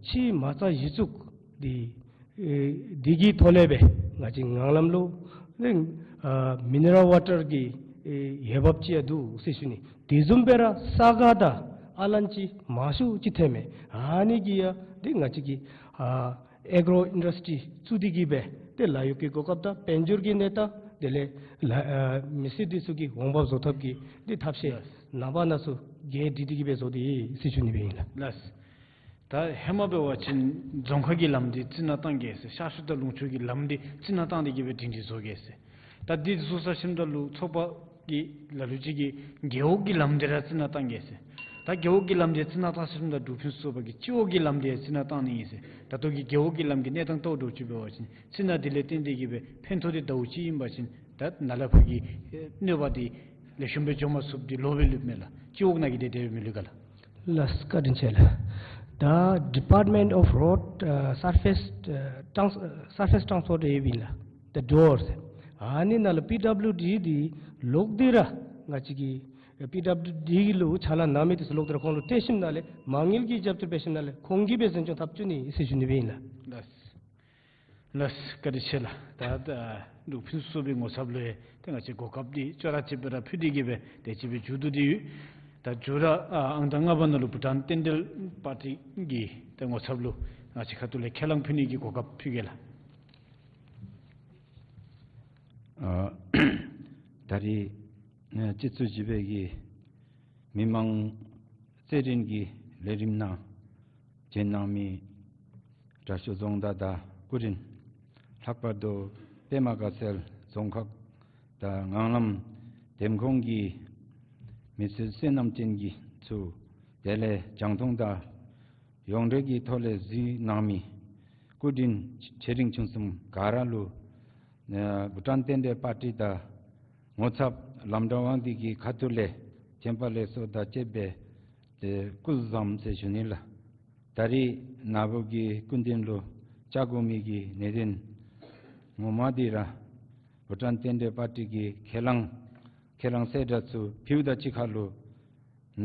ཕྱི་མ་རྩ་གཞི་བཙུགས་འདི་ཨེ་འདི་གི་ཐོག་ལས་སྦེ་ང་བཅས་ངང་ལམ་ལུ་ཨ་མི་ནི་རལ་ཝ་ཊར་གྱི་ ཨེ་འོས་འབབ་ཅིག་ཡང་འདུག་ཟེར་ཞུ་ནི། དེ་བཟུམ་སྦེ་ར་ས་ག་དང་ཨ་ལན་ཅི་མང་ཤོས་ཅིག་ཐོནམ་མས། ཨ་ནི་གིས་ཡང་འདི་ང་བཅས་ཀྱི་ཨ་ཨེ་གོརོ་ཨིན་ཌསི་ཊི་བཙུགས་ཏེ་གི་སྦེ་ཏེ་ལཱ་གཡོག་གི་གོ་སྐབས་དང་དཔལ་འབྱོར་གྱི་གནས་སྟངས་དེ་ལས་ལ་ཨ་མི་སེར་འདི་ཚུ་གི་འོང་འབབ་བཟོ་ཐབས་ཀྱི་འདི་ཐབས་ཤེས་ལགས། ནངས་པ་གནངས་ཚེ་ག་ར་སྒྲིག་སྟེ་གི་སྦེ་བཟོ་སྟེ་ཡོད་ཟེར་ཞུ་ནི་སྦེ་ཨིན་ལགས། ལགས། ད་ཧེ་མ་འབད་བ་ཅིན་རྫོང་ཁག་གི་ལམ་འདི་རྩི་ནག་བཏང་གེ་ཟེར། ཤར་ཕྱོགས་དང་ལུང་ཕྱོགས་ཀྱི་ལམ་འདི་རྩི་ནག་བཏང་སྟེ་གི་སྦེ་སྒྲིང་སྒྲི་བཟོ་གེ་ཟེར། ད་འདི་བཟོ་ཚར་ཞིནམ་ད་ལུ་ཚོགས་པ་གིས་ལ་ལུ་ཅིག་གིས་རྒེད་འོག་གི་ལམ་འདི་ར་རྩི་ནག་བཏང་གེ་ཟེར། ད་རྒེད་འོག་གི་ལམ་འདི་རྩི་ནག་བཏང་ཞིནམ་ད་འབྲུག་ཕུན་སུམ་ཚོགས་པ་གི་སྤྱི་འོག་གི་ལམ་འདི་རྩི་ནག་བཏང་ནི་ཨིན་ཟེར། ད་ལྟོ་གི་རྒེད་འོག་གི་ལམ་གྱི་གནས་སྟངས་ལྟོ་འགྱོ་ཅིག་འབད་བ་ཅིན་རྩི་ནག་འདི་ལས་བརྟེན་ཏེ་གི་སྦེ་ཕན་ཐོགས་འདི་ཟླཝ་གཅིག་ཨིན་པ་ཅིན་ད་ནཱ་ལས་ཕར་གྱི་ཨེ་གནོད་པ་འདི་ལེགས་ཤོམ་སྦེ་འགྱོ་མ་ཚུགསཔ་འདི་ལོག་སྦེ་ལུསཔ་མས་ལགས། སྤྱི་འོག་ནང་གི་འདི་དེ་སྦེ་མི་ལུས་ག་ལགས། ལགས་བཀའ་དྲིན་ཆེ་ལགས། ད་Department of Road ཨ་Surface ཨ་Trans- ཨ་Surface Transport ཨིན་ལགས། ད་ཌོར་ཟེར། ཨ་ནི་ནང་ལུ་པི་ཌབ་ལིའུ་ཌི་འདི་ལོག་སྟེ་ར་ང་བཅས་ཀྱི་པི་ཌབ་ལིའུ་ཌི་ལུ་ཕྱག་ལཱ་གནང་མི་འདི་ཚུ་ལོག་སྟེ་ར་ཁོང་ལུ་སྤྲོད་ཞིནམ་ལས་མ་དངུལ་གྱི་རྒྱབ་སྐྱོར་འབད་ཞིནམ་ལས་ཁོང་གིས་སྦེ་འཛིན་སྐྱོང་འཐབ་བཅུག་ནི་ཟེར་ཞུ་ནི་སྦེ་ཨིན་ལགས། ལགས། ལགས་བཀའ་དྲིན་ཆེ་ལགས། ད་ད་འབྲུག་ཕུན་སུམ་ཚོགས་པའི་ངོ་ཚབ་ལུ་ཡང་ཏེ་ང་བཅས་གོ་སྐབས་འདི་ཅོག་ར་གཅིག་སྦེ་ར་ཕུལ་ཏེ་གི་སྦེ་དེ་ཅིག་སྦེ་མཇུག་བསྡུ་སྟེ་ཡོད། ད་མཇུག་ར་ཨ་ཨང་དང་ལྔ་པ་ནང་ལུ་བྷུ་ཊཱན་བསྟན་འབྲེལ་པར་ཊི་གི་ཏེ་ངོ་ཚབ་ལུ་ང་བཅས་ཁ་ཐུག་ལས་ཁས་བླངས་ཕུལ་ནི་གི་གོ་སྐབས་ཕུལ་གེ་ལགས། ཨ་ད་རིས་ཨ་སྤྱི་ཚོགས་བཞི་པའི་གི་མི་མང་རྩོད་འགྲན་གྱི་ལས་རིམ་ནང་བྱོན་གནང་མི་དྲག་ཤོས་རྫོང་བདག་དང་སྐུ་མགྲོན། ལྷག་པར་དུ་པདྨ་དགའ་ཚལ་རྫོང་ཁག་དང་ངང་ལམ་འདེམས་ཁོངས་ཀྱི་མི་སེར་བསོད་ནམས་ཅན་གྱི་ཚུ་དེ་ལས་རྒྱང་མཐོང་དང་ཡོངས་འབྲེལ་གྱི་ཐོག་ལས་གཟིགས་གནང་མི་སྐུ་མགྲོན་ཆེ་འབྲིང་ཆུང་གསུམ་ག་ར་ལུ་ཨ་བྷུ་ཊཱན་བསྟན་འབྲེལ་པར་ཊི་དང་ངོ་ཚབ་ལམ་འགྲོ་དབང་འདུས་ཀྱི་ཁ་ཐུག་ལས་བྱོན་པ་ལེགས་སོ་དང་བཅས་པའི་ཏེ་སྐུ་གཟུགས་བཟང་ཟེར་ཞུ་ནི་ལགས། ད་རིས་ནཱ་བུ་གི་སྐུ་མདུན་ལུ་བཅར་དགོ་མི་གི་གནད་དོན་ངོ་མ་འདི་ར་བྷུ་ཊཱན་བསྟན་འབྲེལ་པར་ཊི་གི་ཁས་བླངས་ཁས་བླངས་གསལ་བསྒྲགས་ཚུ་ཕུལཝ་དང་གཅིག་ཁར་ལུ་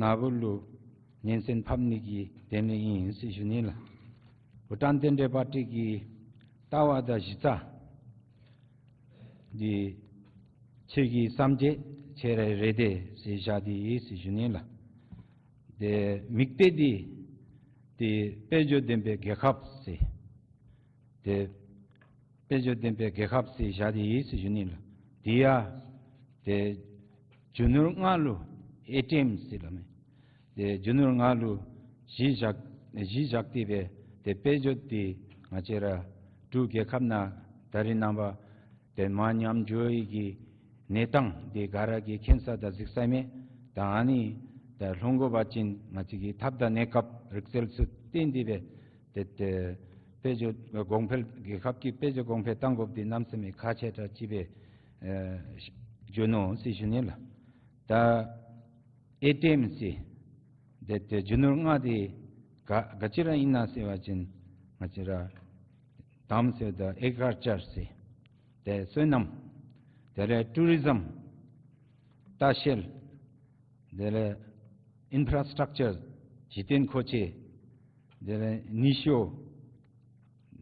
ནཱ་བུ་ལུ་སྙན་གསན་ཕབ་ནི་གི་དོན་ལས་ཨིན་ཟེར་ཞུ་ནི་ལགས། བྷུ་ཊཱན་བསྟན་འབྲེལ་པར་ཊི་གི་ལྟ་བ་དང་གཞི་རྩ་འདི་ཆོས་ཀྱི་སངས་རྒྱས་ཁྱེད་རའི་རེ་འདོད་ཟེར་བཞག་སྟེ་ཡོད་ཟེར་ཞུ་ནི་ལགས། ཏེ་མིག་དཔེ་འདི་ཏེ་དཔལ་འབྱོར་ལྡན་པའི་རྒྱལ་ཁབ་ཟེར། ཏེ་དཔལ་འབྱོར་ལྡན་པའི་རྒྱལ་ཁབ་ཟེར་བཞག་སྟེ་ཡོད་ཟེར་ཞུ་ནི་ལགས། དེ་ཡང་ཏེ་རྒྱུ་ནོར་ལྔ་ལུ་ཨེ་ཊི་ཨེམ་ཟེར་སླབ་མས། ཏེ་རྒྱུ་ནོར་ལྔ་ལུ་གཞི་བཞག་གཞི་བཞག་སྟེ་སྦེ་ཏེ་དཔལ་འབྱོར་འདི་ང་བཅས་ར་འབྲུག་རྒྱལ་ཁབ་ནང་ད་རིས་ནངས་པ་ཏེ་མར་ཉམས་འགྱོ་བའི་གི་གནས་སྟངས་འདི་ག་ར་གིས་མཁྱེན་ས་དང་གཟིགས་ས་མས། ད་ཨ་ནི་ད་ལྷོད་དགོ་པ་ཅིན་ང་བཅས་ཀྱི་ཐབས་དང་གནས་སྐབས་རིག་རྩལ་ཚུ་བརྟེན་ཏེ་སྦེ་ཏེ་ཏེ་དཔལ་འབྱོར་གོང་འཕེལ་རྒྱལ་ཁབ་ཀྱི་དཔལ་འབྱོར་གོང་འཕེལ་གཏང་དགོཔ་འདི་གནམ་མེད་ས་མེད་ཁག་ཆེ་དྲགས་ཅིག་སྦེ་ཨེ་འགྱོ་ནུག་ཟེར་ཞུ་ནི་ལགས། ད་ཨེ་ཊི་ཨེམ་ཟེར་ཏེ་ཏེ་རྒྱུ་ནོར་ལྔ་འདི་ག་ག་ཅི་ར་ཨིན་ན་ཟེར་བ་ཅིན་ང་བཅས་ར་དང་པ་ཟེརཝ་ད་ཨེག་རི་ཀལ་ཅར་ཟེར། ཏེ་སོ་ནམ། དེ་ལས་ཊུ་རི་ཛམ། ལྟ་བཤལ། དེ་ལས་ཨིན་ཕ་ར་སི་ཊག་ཅར་གཞི་རྟེན་མཁོ་ཆས། དེ་ལས་ནུས་ཤུགས་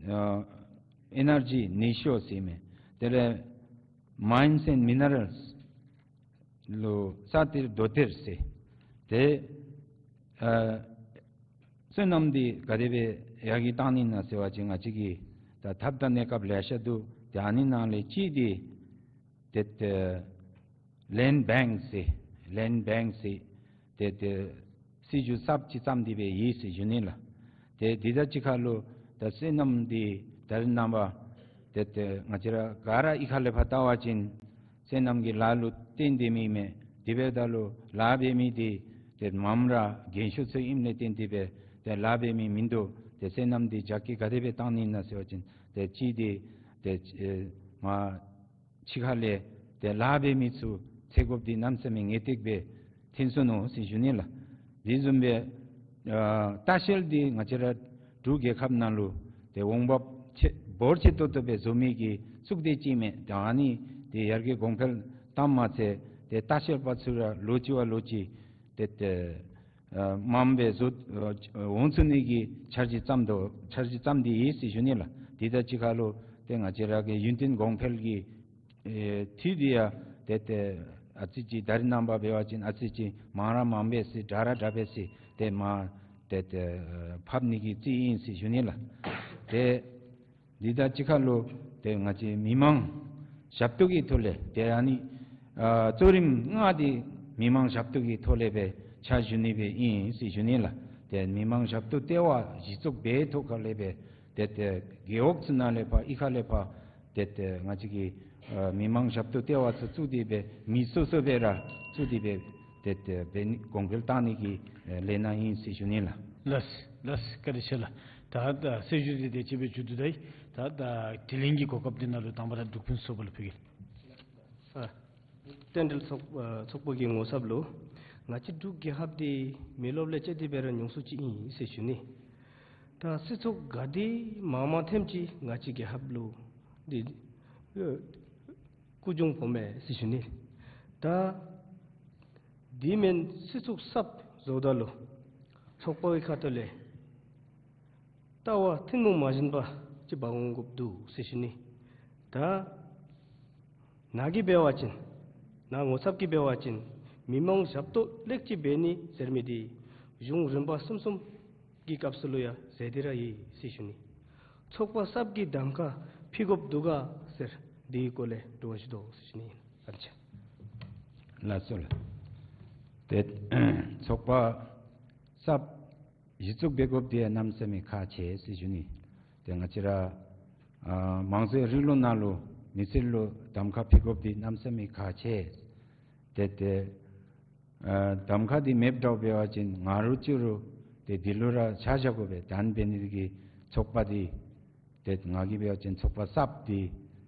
ཨ་ཨེ་ནར་ཇི་ནུས་ཤུགས་ཟེར་མི། དེ་ལས་མའིནསི་ཨེནཌ་མི་ནི་རལསི་ལུ་ས་གཏེར་རྡོ་གཏེར་ཟེར། ཏེ་ཨ་སོ་ནམ་འདི་ག་དེ་སྦེ་ཡར་རྒྱས་གཏང་ནི་ཨིན་ན་ཟེར་བ་ཅིན་ང་བཅས་ཀྱི་ད་ཐབས་དང་གནས་སྐབས་ལེ་ཤ་འདུག། ཏེ་ཨ་ནི་ནང་ལས་གཅིག་འདི་ཏེ་ཏེ་ལེནཌ་བེངཀ་ཟེར། ལེནཌ་བེངཀ་ཟེར། ཏེ་ཏེ་སྲིད་བྱུས་གསརཔ་ཅིག་བརྩམས་ཏེ་སྦེ་ཡོད་ཟེར་ཞུ་ནི་ལགས། ཏེ་འདི་དང་གཅིག་ཁར་ལུ་ད་སོ་ནམ་འདི་ད་རིས་ནངས་པ་ཏེ་ཏེ་ང་བཅས་ར་ག་ར་གཡུས་ཁ་ལས་ཕར་བལྟ་བ་ཅིན་སོ་ནམ་གྱི་ལཱ་ལུ་བརྟེན་ཏེ་མི་མས། དེ་འབདཝ་ད་ལུ་ལཱ་འབད་མི་འདི་ཏེ་མངམ་ར་རྒན་ཤོས་ཚུ་ཨིནམ་ལས་བརྟེན་ཏེ་སྦེ་ཏེ་ལཱ་འབད་མི་མིན་འདུག། ཏེ་སོ་ནམ་འདི་རྒྱ་སྐྱེད་ག་དེ་སྦེ་གཏང་ནི་ཨིན་ན་ཟེར་བ་ཅིན་ཏེ་གཅིག་འདི་ཏེ་ཨེ་མ་ཕྱི་ཁ་ལས་ཏེ་ལཱ་འབད་མི་ཚུ་འཚོལ་དགོཔ་འདི་གནམ་མེད་ས་མེད་ངེས་ཏིག་སྦེ་ཐོན་སོ་ནུག་ཟེར་ཞུ་ནི་ལགས། དེ་བཟུམ་སྦེ་ཨ་ལྟ་བཤལ་འདི་ང་བཅས་ར་འབྲུག་རྒྱལ་ཁབ་ནང་ལུ་ཏེ་འོང་འབབ་ཆེ་འབོར་ཆེ་ཏོག་ཏོ་སྦེ་བཟོ་མི་གི་གཙུག་སྡེ་ཅིག་མས། ཏེ་ཨ་ནི་ཏེ་ཡར་རྒྱས་གོང་འཕེལ་བཏངམ་མ་ཚད་ཏེ་ལྟ་བཤལ་པ་ཚུ་ར་ལོ་གཅིག་བ་ལོ་གཅིག་ཏེ་ཏེ་ཨ་མངམ་སྦེ་བཟོ་ཨ་འོང་ཚུགས་ནི་གི་འཆར་གཞི་བརྩམས་དོ་འཆར་གཞི་བརྩམས་ཏེ་ཡོད་ཟེར་ཞུ་ནི་ལགས། དེ་དང་གཅིག་ཁར་ལུ་ཏེ་ང་བཅས་ར་གི་ཡུན་བརྟན་གོང་འཕེལ་གྱི་ཨེ་འཐུས་འདི་ཡང་ཏེ་ཏེ་ ཨ་ཙི་ཅིག་ད་རིས་ནངས་པ་འབད་བ་ཅིན་ཨ་ཙི་ཅིག་མང་ར་མངམ་སྦེ་ཟེར་དྲག་ར་དྲག་པས་ཟེར་ཏེ་མར་ཏེ་ཏེ་ཕབ་ནི་གི་རྩིས་ཨིན་ཟེར་ཞུ་ནི་ལགས། ཏེ་འདི་དང་གཅིག་ཁར་ལུ་ཏེ་ང་བཅས་མི་མང་ཞབས་ཏོག་གི་ཐོག་ལས་ཏེ་ཨ་ནི་ཨ་གཙོ་རིམ་ལྔ་འདི་མི་མང་ཞབས་ཏོག་གི་ཐོག་ལས་སྦེ་ཕྱག་ཞུ་ནི་སྦེ་ཨིན་ཟེར་ཞུ་ནི་ལགས། ཏེ་མི་མང་ཞབས་ཏོག་ལྟེ་བ་གཞི་བཙུགས་འབད་ཐོག་ཁ་ལས་སྦེ་ཏེ་ཏེ་རྒེད་འོག་ཚུ་ནང་ལས་ཕར་གཡུས་ཁ་ལས་ཕར་ཏེ་ཏེ་ང་བཅས་ཀྱི་ཨ་མི་མང་ཞབས་ཏོག་ལྟེ་བ་ཚུ་བཙུགས་ཏེ་སྦེ་མི་སོ་སོ་སྦེ་ར་བཙུགས་ཏེ་སྦེ་ཏེ་ཏེ་འབད་ནི་གོང་འཕེལ་བཏང་ནི་གི་ཨེ་ལས་སྣ་ཨིན་ཟེར་ཞུ་ནི་ལགས། ལགས་ལགས། བཀའ་དྲིན་ཆེ་ལགས། ད་ད་གསལ་ཞུ་འདི་དེ་ཅིག་སྦེ་མཇུག་བསྡུ་ད་ཡི། ད་ད་དྲི་ལན་གྱི་གོ་སྐབས་འདི་ནང་ལུ་དང་པ་ར་འབྲུག་ཕུན་ཚོགས་པ་ལུ་ཕུལ་གེ་ལགས། ཨ་རྟེན་འབྲེལ་ཚོགས་ཨ་ཚོགས་པ་གི་ངོ་ཚབ་ལུ་ང་བཅས་འབྲུག་རྒྱལ་ཁབ་འདི་མི་རློབས་ལས་བཅད་དེ་སྦེ་ར་ཉུང་སུ་ཅིག་ཨིན་ཟེར་ཞུ་ནི། ད་སྲིད་ཚོགས་ག་དེ་མང་མང་ཐོནམ་ཅིག་ང་བཅས་རྒྱལ་ཁབ་ལུ་འདི་ཨེ་ཀུན་འབྱུང་སྦོམ་མས་ཟེར་ཞུ་ནི། ད་འདི་མེན་སྲིད་ཚོགས་གསརཔ་བཟོཝ་ད་ལུ་ཚོགས་པ་གི་ཁ་ཐུག་ལས་ལྟ་བ་ཐུན་མོང་མ་བཞིན་པ་ཅིག་འབག་འོང་དགོཔ་འདུག་ཟེར་ཞུ་ནི། ད་ནཱ་གིས་འབད་བ་ཅིན་ནཱ་ངོ་ཚབ་ཀྱིས་འབད་བ་ཅིན་མི་མང་ཞབས་ཏོག་ལེགས་ཅིག་འབད་ནི་ཟེར་མི་འདི་གཞུང་རིམ་པ་གསུམ་གསུམ་གྱི་སྐབས་སུ་ལུ་ཡང་མཛད་དེ་ར་ཡོད་ཟེར་ཞུ་ནི། ཚོགས་པ་གསརཔ་གི་གདམ་ཁ་ཕུལ་དགོཔ་འདུག་ག་ཟེར་འདི་གི་སྐོར་ལས་དྲི་བ་ཞུ་དོ་ཟེར་ཞུ་ནི་ཨིན། ཨ་ལགས། ལགས་སོ་ལགས། ཏེ་ཚོགས་པ་གསརཔ་གཞི་བཙུགས་འབད་དགོཔ་འདི་གནམ་མེད་ས་མེད་ཁག་ཆེ་ཟེར་ཞུ་ནི། ཏེ་ང་བཅས་ར་ཨ་མང་གཙོའི་རིང་ལུགས་ནང་ལུ་མི་སེར་ལུ་གདམ་ཁ་ཕུལ་དགོཔ་འདི་གནམ་མེད་ས་མེད་ཁག་ཆེ། ཏེ་ཏེ་ཨ་གདམ་ཁ་འདི་མེདཔ་འདྲཝ་འབད་བ་ཅིན་ང་ར་ལུ་ཅིག་རུང་ཏེ་འདི་ལུ་ར་ཆ་བཞག་དགོ་པས། ད་ཨ་ནི་འབད་ནི་འདི་གིས་ཚོགས་པ་འདི་ཏེ་ང་གིས་འབད་བ་ཅིན་ཚོགས་པ་གསརཔ་འདི་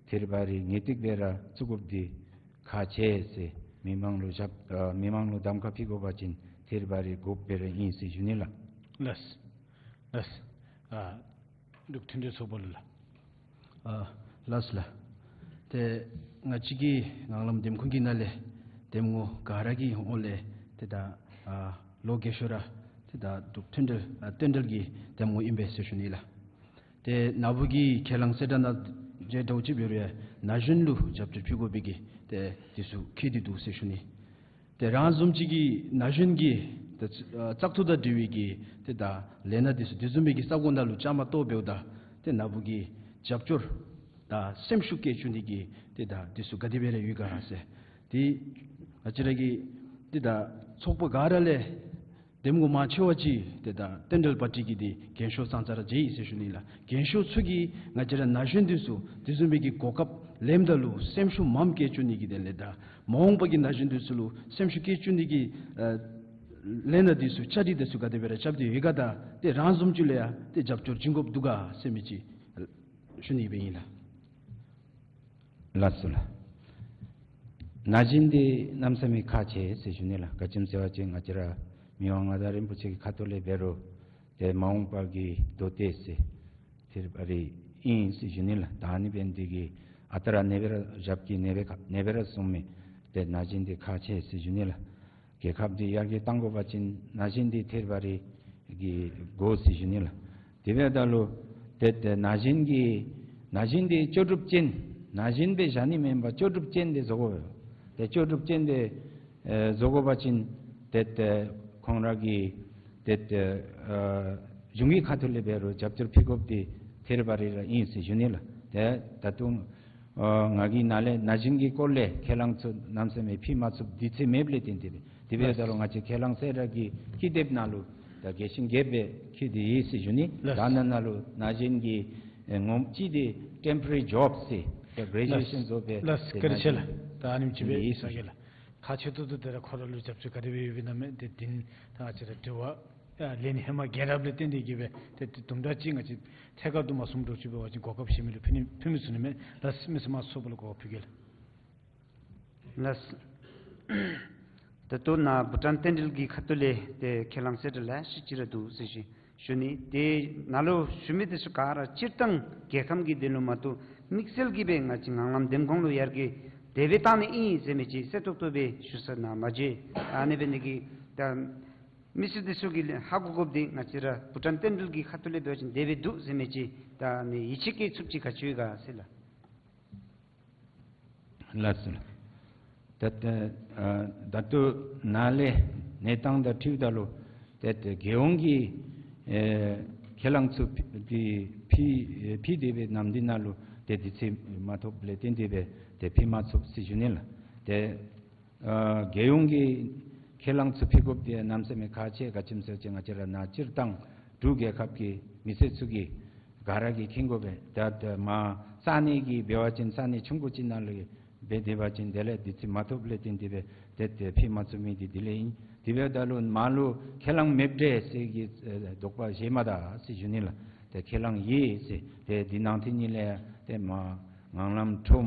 ཐད་རི་བ་རི་ངེས་ཏིག་སྦེ་ར་བཙུགས་དགོཔ་འདི་ཁག་ཆེ་ཟེར། མི་མང་ལུ་ཞབས་ཨ་མི་མང་ལུ་གདམ་ཁ་ཕུལ་དགོ་པ་ཅིན་ཐད་རི་བ་རི་དགོཔ་སྦེ་ར་ཨིན་ཟེར་ཞུ་ནི་ལགས། ལགས་ལགས། ཨ་འབྲུག་མཐུན་འབྲེལ་ཚོགས་པ་ལུ་ལགས། ཨ་ལགས་ལགས། ཏེ་ང་བཅས་ཀྱི་ངང་ལམ་འདེམས་ཁོངས་ཀྱི་ནང་ལས་འདེམས་ངོ་ག་ར་གི་ཧོངས་ལས་ཏེ་ད་ཨ་ལོ་རྒས་ཤོས་ར་ཏེ་ད་འབྲུག་མཐུན་འབྲེལ་ཨ་རྟེན་འབྲེལ་གྱི་འདེམས་ངོ་ཨིན་པས་ཟེར་ཞུ་ནི་ལགས། ཏེ་ན་བུ་གི་ཁས་བླངས་གསལ་བསྒྲགས་ནང་འབྱོན་དོ་ཅིག་འབད་རུང་ན་གཞོན་ལུ་རྒྱབ་སྐྱོར་ཕུལ་དགོ་པའི་གི་ཏེ་འདི་ཚུ་འཁོད་དེ་འདུག་ཟེར་ཞུ་ནི། ཏེ་རང་བཟུམ་ཅིག་གིས་ན་གཞོན་གྱི་ཏེ་ཨ་བཙག་འཐུ་དང་འབྲེལ་བའི་གི་ཏེ་ད་ལས་སྣ་འདི་ཚུ་དེ་བཟུམ་མའི་གི་ས་གོ་ནང་ལུ་བཅའ་མར་གཏོགས་འབདཝ་ད་ཏེ་ན་བུ་གི་རྒྱབ་སྐྱོར་དང་སེམས་ཤུགས་བསྐྱེད་བཅུག་ནི་གི་ཏེ་ད་འདི་ཚུ་ག་དེ་སྦེ་ར་ཡོད་ག་ཟེར། ཏེ་ང་བཅས་ར་གི་ཏེ་ད་ཚོགས་པ་ག་ར་ལས་འདེམས་ངོ་མང་ཆེ་བ་ཅིག་ཏེ་ད་རྟེན་འབྲེལ་པར་ཊི་གི་འདི་རྒན་ཤོས་ཙང་ཙ་ར་མཇལ་ཡི་ཟེར་ཞུ་ནི་ལགས། རྒན་ཤོས་ཚུ་གིས་ང་བཅས་ར་ན་གཞོན་འདི་ཚུ་དེ་བཟུམ་མའི་གི་གོ་སྐབས་ལེནམ་ད་ལུ་སེམས་ཤུགས་མངམ་བསྐྱེད་བཅུག་ནི་གི་དོན་ལས་དང་མ་འོངས་པ་གི་ན་གཞོན་འདི་ཚུ་ལུ་སེམས་ཤུགས་བསྐྱེད་བཅུག་ནི་གི་ཨ་ལས་སྣ་འདི་ཚུ་བཅའ་སྒྲིག་འདི་ཚུ་ག་དེ་སྦེ་ར་རྐྱབ་སྟེ་ཡོད་ག་དང་ཏེ་རང་བཟུམ་ཅིག་ལུ་ཡང་ཏེ་རྒྱབ་སྐྱོར་བྱིན་དགོཔ་འདུག་ག་ཟེར་མི་ཅིག་ཞུ་ནི་སྦེ་ཨིན་ལགས། ལགས་སོ་ལགས། ན་གཞོན་འདི་གནམ་མེད་ས་མེད་ཁག་ཆེ་ཟེར་ཞུ་ནི་ལགས། ག་ཅི་སྨོ་ཟེར་བ་ཅིན་ང་བཅས་ར་མི་དབང་མངའ་བདག་རིན་པོ་ཆེ་གི་ཁ་ཐུག་ལས་འབད་རུང་ཏེ་མ་འོངས་པ་གི་མདོ་སྡེ་ཟེར་ཐད་རི་བ་རི་ཨིན་ཟེར་ཞུ་ནི་ལགས། ད་ཨ་ནི་འབད་ནི་འདི་གིས་ཨ་རྟག་ར་ཨ་ནེ་སྦེ་ར་རྒྱབ་ཀྱི་ཨ་ནེ་སྦེ་ཁ་ཨ་ནེ་སྦེ་ར་གསུངས་མི་ཏེ་ན་གཞོན་འདི་ཁག་ཆེ་ཟེར་ཞུ་ནི་ལགས། རྒྱལ་ཁབ་འདི་ཡར་རྒྱས་གཏང་དགོ་པ་ཅིན་ན་གཞོན་འདི་ཐད་རི་བ་རི་གི་དགོ་ཟེར་ཞུ་ནི་ལགས། དེ་འབདཝ་ད་ལུ་ཏེ་ཏེ་ན་གཞོན་གྱི་ན་གཞོན་འདི་ལྕོགས་གྲུབ་ཅན་ན་གཞོན་སྦེ་བཞག་ནི་མེན་པར་ལྕོགས་གྲུབ་ཅན་འདི་བཟོ་དགོ་པས། ཏེ་ལྕོགས་གྲུབ་ཅན་འདི་ཨེ་བཟོ་དགོ་པ་ཅིན་ཏེ་ཏེ་ཁོང་ར་གི་ཏེ་ཏེ་ཨ་གཞུང་གི་ཁ་ཐུག་ལས་འབད་རུང་རྒྱབ་སྐྱོར་ཕུལ་དགོཔ་འདི་ཐད་རི་བ་རི་ར་ཨིན་ཟེར་ཞུ་ནི་ལགས། ཏེ་ད་ལྟོ་ཨ་ང་གིས་ནཱ་ལས་ན་གཞོན་གྱི་སྐོར་ལས་ཁས་བླངས་ཚུ་གནམ་མེད་ས་མེད་ཕུལ་མ་ཚུགས་དུས་ཚོད་མེདཔ་ལས་བརྟེན་ཏེ་སྦེ། དེ་འབདཝ་ད་ལུ་ང་བཅས་ཁས་བླངས་གསལ་བསྒྲགས་ཀྱི་སྐུལ་འདེབས་ནང་ལུ་ད་རྒྱས་ཤིང་རྒྱསཔ་སྦེ་བཀོད་དེ་ཡོད་ཟེར་ཞུ་ནི། ལགས། ད་ནཱ་ནང་ལུ་ན་གཞོན་གྱི་ཨེ་ངོམ་ཅིག་འདི་ཊེམ་པོ་རེ་རི་ཇོབ་ཟེར་ད་གྲེ་ཇུ་ཨེ་ཤཱན་རྫོགས་པའི་ལགས་ཏེ་བཀའ་དྲིན་ཆེ་ལགས། ད་ཨ་ནེམ་ཅིག་སྦེ་ཡོད་ཟེར་ཞུ་ནི། ཁག་ཆེ་ཏོག་ཏོ་དེ་ར་ཁོ་ར་ལུ་རྒྱབ་སྐྱོར་ག་དེ་སྦེ་ཡོདཔ་ཨིན་ན་མེད་དེ་འདི་ད་ང་བཅས་ར་དྲི་བ་ཨ་ལན་ཧེ་མ་བརྒྱབ་རྐྱབ་ལས་བརྟེན་ཏེ་གིས་སྦེ་ཏེ་ཏེ་དུམ་གྲ་ཅིག་ང་བཅས་ཐད་ཀར་དུ་མ་གསུངམ་འདྲཝ་ཅིག་འབད་བ་ཅིན་གོ་སྐབས་གཞན་མི་ལུ་ཕུལ་ནི་ཕུལ་མི་ཚུགས་ནི་མས། ལགས་མི་སེར་མང་ཚོགས་པ་ལུ་གོ་སྐབས་ཕུལ་གེ་ལགས། ལགས། ད་ལྟོ་ནཱ་བྷུ་ཊཱན་རྟེན་འབྲེལ་གྱི་ཁ་ཐུག་ལས་ཏེ་ཁས་བླངས་གསལ་བསྒྲགས་ལེ་ཤ་ཅིག་ར་འདུག་ཟེར་ཞུ་ཞུ་ནི། ཏེ་ནཱ་ལུ་ཞུ་མི་འདི་ཚུ་ག་ར་སྤྱིར་བཏང་རྒྱལ་ཁམས་ཀྱི་དོན་ལུ་མ་གཏོགས་དམིགས་བསལ་གྱིས་སྦེ་ང་བཅས་ངང་ལམ་འདེམས་ཁོངས་ལུ་ཡར་རྒྱས་དེ་སྦེ་བཏང་ནི་ཨིན་ཟེར་མི་ཅིག་གསལ་ཏོག་ཏོ་སྦེ་ཞུ་ས་ནཱ་མ་མཇལ། ཨ་ནི་འབད་ནི་གིས་ད་མི་སེར་འདི་ཚུ་གིས་ཧ་གོ་དགོཔ་འདི་ང་བཅས་ར་བྷུ་ཊཱན་རྟེན་འབྲེལ་གྱི་ཁ་ཐུག་ལས་འབད་བ་ཅིན་དེ་སྦེ་འདུག་ཟེར་མི་ཅིག་ད་ནི་ཡིད་ཆེས་བསྐྱེད་ཚུགསཔ་ཅིག་ག་ཅི་ཡོད་ག་ཟེར་ལགས། ལགས་སོ་ལགས། ད་ད་ཨ་ད་ལྟོ་ནཱ་ལས་གནས་སྟངས་དང་འཁྲིལཝ་ད་ལུ་ཏེ་ཏེ་རྒྱལ་ཡོངས་ཀྱི་ཨེ་ཁས་བླངས་ཚུ་ཕི་ཏེ་ཕི་ཨེ་ཕི་སྟེ་སྦེ་ནམ་འདི་ནང་ལུ་ཏེ་དུས་ཚོད་མ་ཐོབ་ལས་བརྟེན་ཏེ་སྦེ་ཏེ་ཕི་མ་ཚུགས་ཟེར་ཞུ་ནི་ལགས། ཏེ་ཨ་རྒྱལ་ཡོངས་ཀྱི་ཁས་བླངས་ཚུ་ཕི་དགོཔ་འདི་གནམ་མེད་ས་མེད་ཁག་ཆེ། ག་ཅི་སྨོ་ཟེར་བ་ཅིན་ང་བཅས་ར་ནཱ་སྤྱིར་བཏང་འབྲུག་རྒྱལ་ཁབ་ཀྱི་མི་སེར་ཚུ་གིས་ག་ར་གིས་མཁྱེན་དགོ་པས། ད་ད་མར་ས་གནས་ཀྱི་འབད་བ་ཅིན་ས་གནས་ཆུང་ཀུ་ཅིག་ནང་ལུ་འབད་དེ་འབད་བ་ཅིན་དེ་ལས་དུས་ཚོད་མ་ཐོབ་ལས་བརྟེན་ཏེ་སྦེ་ཏེ་ཏེ་ཕི་མ་ཚུགས་མི་འདི་དེ་ལས་ཨིན། དེ་འབདཝ་ད་ལུ་མར་ལུ་ཁས་བླངས་མེདཔ་འདྲས་ཟེར་གྱི་ཨེ་དོགས་པ་བཞེས་མ་ད་ཟེར་ཞུ་ནི་ལགས། ཏེ་ཁས་བླངས་ཡོད་ཟེར། ཏེ་འདི་ནང་ཐིག་གཉིས་ལས་ཏེ་མར་ངང་ལམ་ཁྲོམ་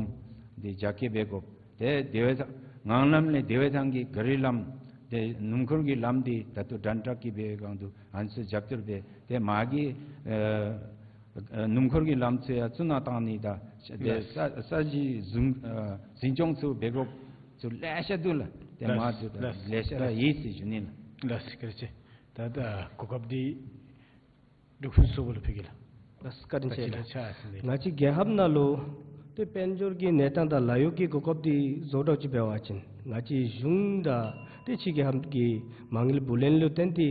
འདི་རྒྱ་སྐྱེད་འབད་དགོ། ཏེ་དེ་བས་ངང་ལམ་ལས་དེ་བས་ཐང་གི་ག་རི་ལམ་ཏེ་སྣུམ་འཁོར་གྱི་ལམ་འདི་ད་ལྟོ་དྲན་ཏྲག་གི་འབད་བའི་སྒང་དུ་ཨ་ནི་ཚུ་རྒྱབ་སྐྱོར་འབད། ཏེ་མར་གྱི་ཨེ་ཨེ་སྣུམ་འཁོར་གྱི་ལམ་ཚུ་ཡང་བཙུགས་ནང་བཏང་ནི་དང་ཏེ་ལགས། ས་ས་གཞི་འཛིན་ཨེ་འཛིན་སྐྱོང་ཚུ་འབད་དགོཔ་ཚུ་ལེ་ཤ་འདུག་ལགས། ཏེ་ལགས། མར་ཚུ་ད་ལགས། ལེ་ཤ་ར་ཡོད་ཟེར་ཞུ་ནི་ལགས། ལགས་བཀའ་དྲིན་ཆེ། ད་ད་གོ་སྐབས་འདི་འབྲུག་ཕུན་ཚོགས་པ་ལུ་ཕུལ་གེ་ལགས། ལགས་བཀའ་དྲིན་ཆེ་ལགས། བཀའ་དྲིན་ཆེ་ཟེར་ནི། ང་བཅས་རྒྱལ་ཁབ་ནང་ལུ་ཏེ་དཔལ་འབྱོར་གྱི་གནས་སྟངས་དང་ལཱ་གཡོག་གི་གོ་སྐབས་འདི་བཟོ་དགོཔ་ཅིག་འབད་བ་ཅིན་ང་བཅས་གཞུང་དང་ཏེ་ཕྱི་རྒྱལ་ཁབ་ཀྱི་མ་དངུལ་བུ་ལོན་ལུ་བརྟེན་ཏེ་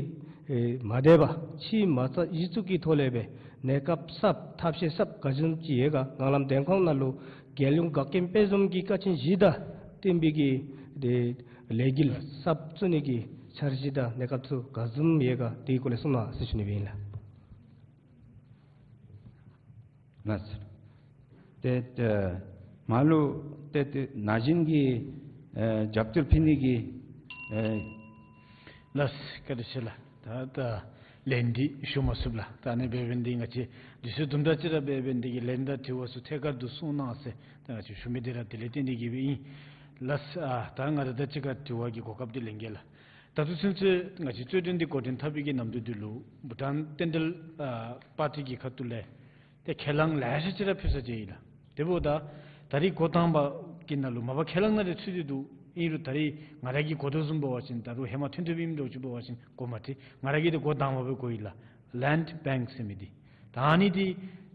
ཨེ་མ་དེ་བར་ཕྱི་མ་རྩ་གཞི་བཙུགས་ཀྱི་ཐོག་ལས་སྦེ་གནས་སྐབས་གསརཔ་ཐབས་ཤེས་གསརཔ་ག་བཟུམ་ཅིག་ཡོད་ག། ངང་ལམ་བདེན་ཁོངས་ནང་ལུ་རྒྱལ་ཡོངས་འགག་རྐྱེན་དཔེ་བཟུམ་གྱི་ཀ་ཆེན་བཞི་དང་བསྟུན་པའི་གི་ཏེ་ལས་འགུལ་གསརཔ་བཙུགས་ནི་གི་འཆར་གཞི་དང་གནས་སྐབས་ཚུ་ག་བཟུམ་ཡོད་ག། དེའི་སྐོར་ལས་གསུང་གནང་ཟེར་ཞུ་ནི་སྦེ་ཨིན་ལགས། ལགས། ཏེ་ཏེ་མར་ལུ་ཏེ་ཏེ་ན་གཞོན་གྱི་ཨེ་རྒྱབ་སྐྱོར་ཕུལ་ནི་གི་ཨེ་ལགས་བཀའ་དྲིན་ཆེ་ལགས། ད་ད་ལན་འདི་ཞུ་མ་ཚུགས་ལགས། ད་ཨ་ནི་འབད་བའི་འདི་ང་བཅས་དུས་ཚོད་དུམ་གྲ་ཅིག་ར་འབད་བའི་འདི་གིས་ལན་དང་དྲི་བ་ཚུ་ཐད་ཀར་དུ་གསུང་གནང་ཟེར་ད་ང་བཅས་ཞུ་མི་འདི་ར་དེ་ལས་བརྟེན་ཏེ་གི་སྦེ་ཨིན། ལགས། ཨ་ད་ང་ར་ད་ཅི་ག་དྲི་བ་གི་གོ་སྐབས་འདི་ལེན་གེ་ལགས། ད་ལྟོ་ཚུན་ཚོད་ང་བཅས་རྩོད་འགྲན་འདི་འགོ་འདྲེན་འཐབ་པའི་གི་ནམ་དུས་འདི་ལུ་བྷུ་ཊཱན་བསྟན་འགྲོའི་ཨ་པར་ཊི་གི་ཁ་ཐུག་ལས་ཏེ་ཁས་བླངས་ལེ་ཤ་ཅིག་ར་ཕུལ་ཚར་ཅི་ཨིན་ལགས། དེ་འབདཝ་ད་ད་རིས་འགོ་དང་པ་གི་ནང་ལུ་མ་པ་ཁས་བླངས་ནང་ལས་ཚུད་དེ་འདུག། ཨིན་རུང་ད་རིས་ང་ར་གིས་གོ་དོ་བཟུམ་འབད་བ་ཅིན་ད་རུང་ཧེ་མ་ཐོན་ཐོནམ་ཨིནམ་འདྲཝ་ཅིག་འབད་བ་ཅིན་གོ་མ་ཏེ་ང་ར་གིས་འདི་འགོ་དང་པ་སྦེ་གོ་ཡི་ལགས། ལེནཌ་བེངཀ་ཟེར་མི་འདི། ད་ཨ་ནི་འདི་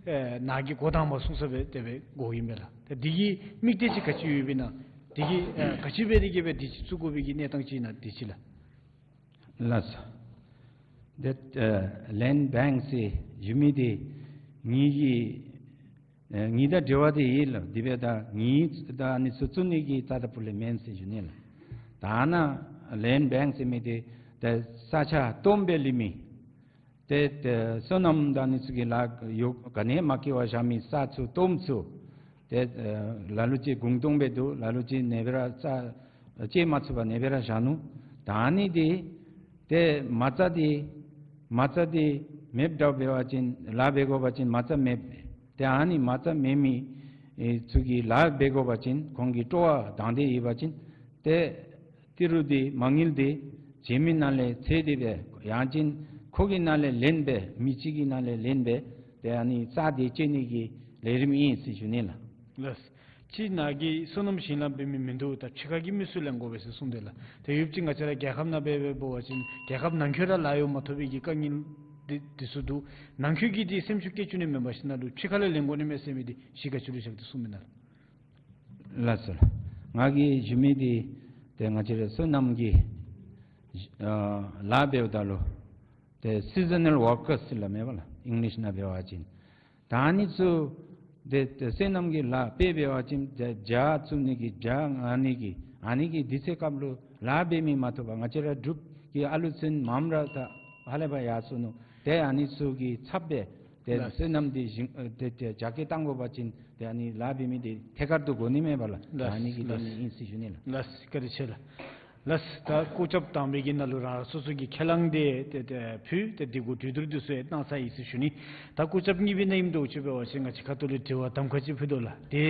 ཨེ་ནཱ་གིས་འགོ་དང་པ་གསུངས་ས་སྦེ་དེ་སྦེ་གོཝ་ཨིན་པས་ལགས། ད་འདི་གི་དམིགས་གཏད་ཅིག་ག་ཅི་ཡོདཔ་ཨིན་ན། འདི་གིས་ཨེ་ག་ཅི་འབད་དེ་གི་སྦེ་འདི་ཅིག་བཙུགས་དགོ་པའི་གི་གནས་སྟངས་ཅིག་ཨིན་ན་འདི་ཅིག་ལགས། ལགས་སོ། ཏེ་ཨེ་ལེནཌ་བེངཀ་ཟེར་ཞུ་མི་འདི་ངེ་གི་ཨེ་ངེ་དང་འབྲེལ་བ་འདི་ཡོད་ལགས། དེ་འབདཝ་ད་ངེ་ད་ཨ་ནི་ཚུ་བཙུགས་ནི་གི་རྩ་དང་ཕུ་ལས་མེན་ཟེར་ཞུ་ནི་ལགས། ད་ནཱ་ལེནཌ་བེངཀ་ཟེར་མི་འདི་ཏེ་ས་ཆ་སྟོངམ་སྦེ་ལུས་མི་ཏེ་ཏེ་སོ་ནམ་དང་ཨ་ནི་ཚུ་གི་ལཱ་གཡོག་ག་ནི་མ་བཀལ་བར་བཞག་མི་ས་ཚུ་སྟོངམ་ཚུ་ཏེ་ཨེ་ལ་ལུ་ཅིག་གུང་སྟོང་སྦེ་འདུག། ལ་ལུ་ཅིག་ཨ་ནེ་སྦེ་ར་རྩ་བཅད་མ་ཚུགས་པར་ཨ་ནེ་སྦེ་ར་བཞག་ནུག། ད་ཨ་ནི་འདི་ཏེ་མ་རྩ་འདི་མ་རྩ་འདི་མེདཔ་འདྲཝ་འབད་བ་ཅིན་ལཱ་འབད་དགོ་པ་ཅིན་མ་རྩ་མེདཔ། ཏེ་ཨ་ནི་མ་རྩ་མེད་མི་ཨེ་ཚུ་གིས་ལཱ་འབད་དགོ་པ་ཅིན་ཁོང་གི་སྤྲོ་བ་དང་འདོད་ཡོད་པ་ཅིན་ཏེ་ཏི་རུ་འདི་མ་དངུལ་འདི་བྱེ་མའི་ནང་ལས་འཚོལ་ཏེ་སྦེ་ཡང་ཅིན་ཁོ་གི་ནང་ལས་ལེན་སྦེ་མི་གཅིག་གི་ནང་ལས་ལེན་སྦེ་ཏེ་ཨ་ནི་ས་འདི་བཅད་ནི་གི་ལས་རིམ་ཨིན་ཟེར་ཞུ་ནི་ལགས། ལགས། ཅིག་ནཱ་གིས་སོ་ནམ་ཞིང་ལཱ་འབད་མི་མིན་འདུག། ད་ཕྱི་ཁ་གི་མི་ཚུ་ལེན་དགོ་པས་ཟེར་གསུངས་དེས་ལགས། ཏེ་ཡོདཔ་ཅིག་ང་བཅས་ར་རྒྱལ་ཁབ་ནང་འབད་འབད་བ་ཅིན་རྒྱལ་ཁབ་ནང་འཁོད་ར་ལཱ་གཡོག་མ་ཐོབ་པའི་གི་དཀའ་ངལ་འདི་འདི་ཚུ་འདུག། ནང་འཁོད་ཀྱིས་འདི་སེམས་ཤུགས་བསྐྱེད་བཅུག་ནི་མེན་པར་ཞིནམ་ལས་ཕྱི་ཁ་ལས་ལེན་དགོ་ནི་མས་ཟེར་མི་འདི་གཞི་ག་ཅི་ལུ་བཞག་སྟེ་གསུངམ་ཨིན་ན་ལགས། ལགས་སོ། ང་གིས་ཞུ་མི་འདི་ཏེ་ང་བཅས་ར་སོ་ནམ་གྱི་ཨ་ལཱ་འབདཝ་ད་ལུ་ཏེ་སི་ཛ་ནཱལ་ཝར་ཀརསི་ཟེར་སླབ་མས་པ་ལགས། ཨིང་ལིཤ་ནང་འབད་བ་ཅིན། ད་ཨ་ནི་ཚུ་ཏེ་ཏེ་སོ་ནམ་གྱི་ལཱ་དཔེ་འབད་བ་ཅིན་ཏེ་བྱ་བཙུགས་ནི་གི་བྱ་མངག་ནི་གི་ཨ་ནི་གི་དུས་ཚོད་སྐབས་ལུ་ལཱ་འབད་མི་མ་ཐོབ་པར་ང་བཅས་ར་འབྲུག་གི་ཨ་ལུ་ཚུ་མངམ་ར་ད་ཧ་ལས་པར་ཡར་སོ་ནུག། ཏེ་ཨ་ནི་ཚུ་གི་ཚབ་སྦེ་ཏེ་ལགས། སོ་ནམ་འདི་ཞིང་ཨེ་ཏེ་ཏེ་རྒྱ་སྐྱེད་གཏང་དགོ་པ་ཅིན་ཏེ་ཨ་ནི་ལཱ་འབད་མི་འདི་ཐད་ཀར་དུ་དགོ་ནི་མས་པ་ལགས། ལགས། ཨ་ནི་གི་ལགས། དོན་ཨིན་ཟེར་ཞུ་ནི་ལགས། ལགས་བཀའ་དྲིན་ཆེ་ལགས། ལགས། ད་སྐུ་ཚབ་དང་པའི་གི་ནང་ལུ་རང་སོ་སོ་གི་ཁས་བླངས་འདི་ཏེ་ཏེ་ཕུལ་ཏེ་འདི་གུ་གྲོས་བསྡུར་འདི་ཚུ་ཡང་གནང་ཚར་ཡི་ཟེར་ཞུ་ནི། ད་སྐུ་ཚབ་གཉིས་པའི་ནང་ཨིནམ་འདྲཝ་ཅིག་འབད་བ་ཅིན་ང་བཅས་ཁ་ཐུག་ལས་དྲི་བ་གདམ་ཁ་ཅིག་ཕུལ་དོ་ལགས། ཏེ་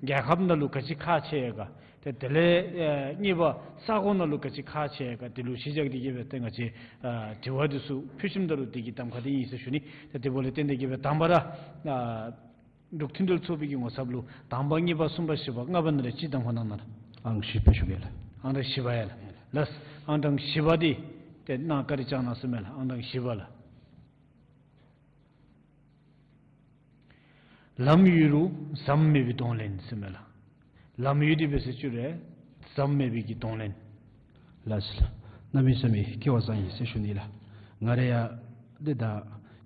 རྒྱལ་ཁབ་ནང་ལུ་ག་ཅི་ཁག་ཆེ་ཡོད་ག། ཏེ་དེ་ལས་ཨེ་གཉིས་པ་ས་གོ་ནང་ལུ་ག་ཅི་ཁག་ཆེ་ཡོད་ག། དེ་ལུ་གཞི་བཞག་སྟེ་གི་སྦེ་ཏེ་ང་བཅས་ཨ་དྲི་བ་འདི་ཚུ་ཕུལ་ཞིནམ་ད་ལུ་དེ་གི་གདམ་ཁ་འདི་ཨིན་ཟེར་ཞུ་ནི། ཏེ་དེ་འབདཝ་ལས་བརྟེན་ཏེ་གི་སྦེ་དང་པ་ར་ཨ་འབྲུག་མཐུན་འབྲེལ་ཚོགས་པའི་གི་ངོ་ཚབ་ལུ་དང་པ་གཉིས་པ་གསུམ་པ་བཞི་པ་ལྔ་པ་ནང་ལས་གཅིག་གདམ་ཁ་གནང་གནང་ལགས། ཨང་བཞི་པ་ཞུ་གེ་ལགས། ཨང་གྲངས་བཞི་པ་ཡ་ལགས། ལགས། ཨང་གྲངས་བཞི་པ་འདི་ཏེ་གནང་བཀའ་དྲིན་བསྐྱང་གནང་ཟེར་མས་ལགས། ཨང་གྲངས་བཞི་པ་ལགས། ལམ་ཡོད་རུང་ཟམ་མེད་པའི་གདོང་ལེན་ཟེར་མས་ལགས། ལམ་ཡོད་དེ་འབད་ཟེར་ཅི་རུང་ ཟམ་མེད་པའི་གི་གདོང་ལེན། ལགས་སོ་ལགས། གནམ་མེད་ས་མེད་སྐལ་བ་བཟང་ཡི་ཟེར་ཞུ་ནི་ལགས། ང་ར་ཡང་ཏེ་ད་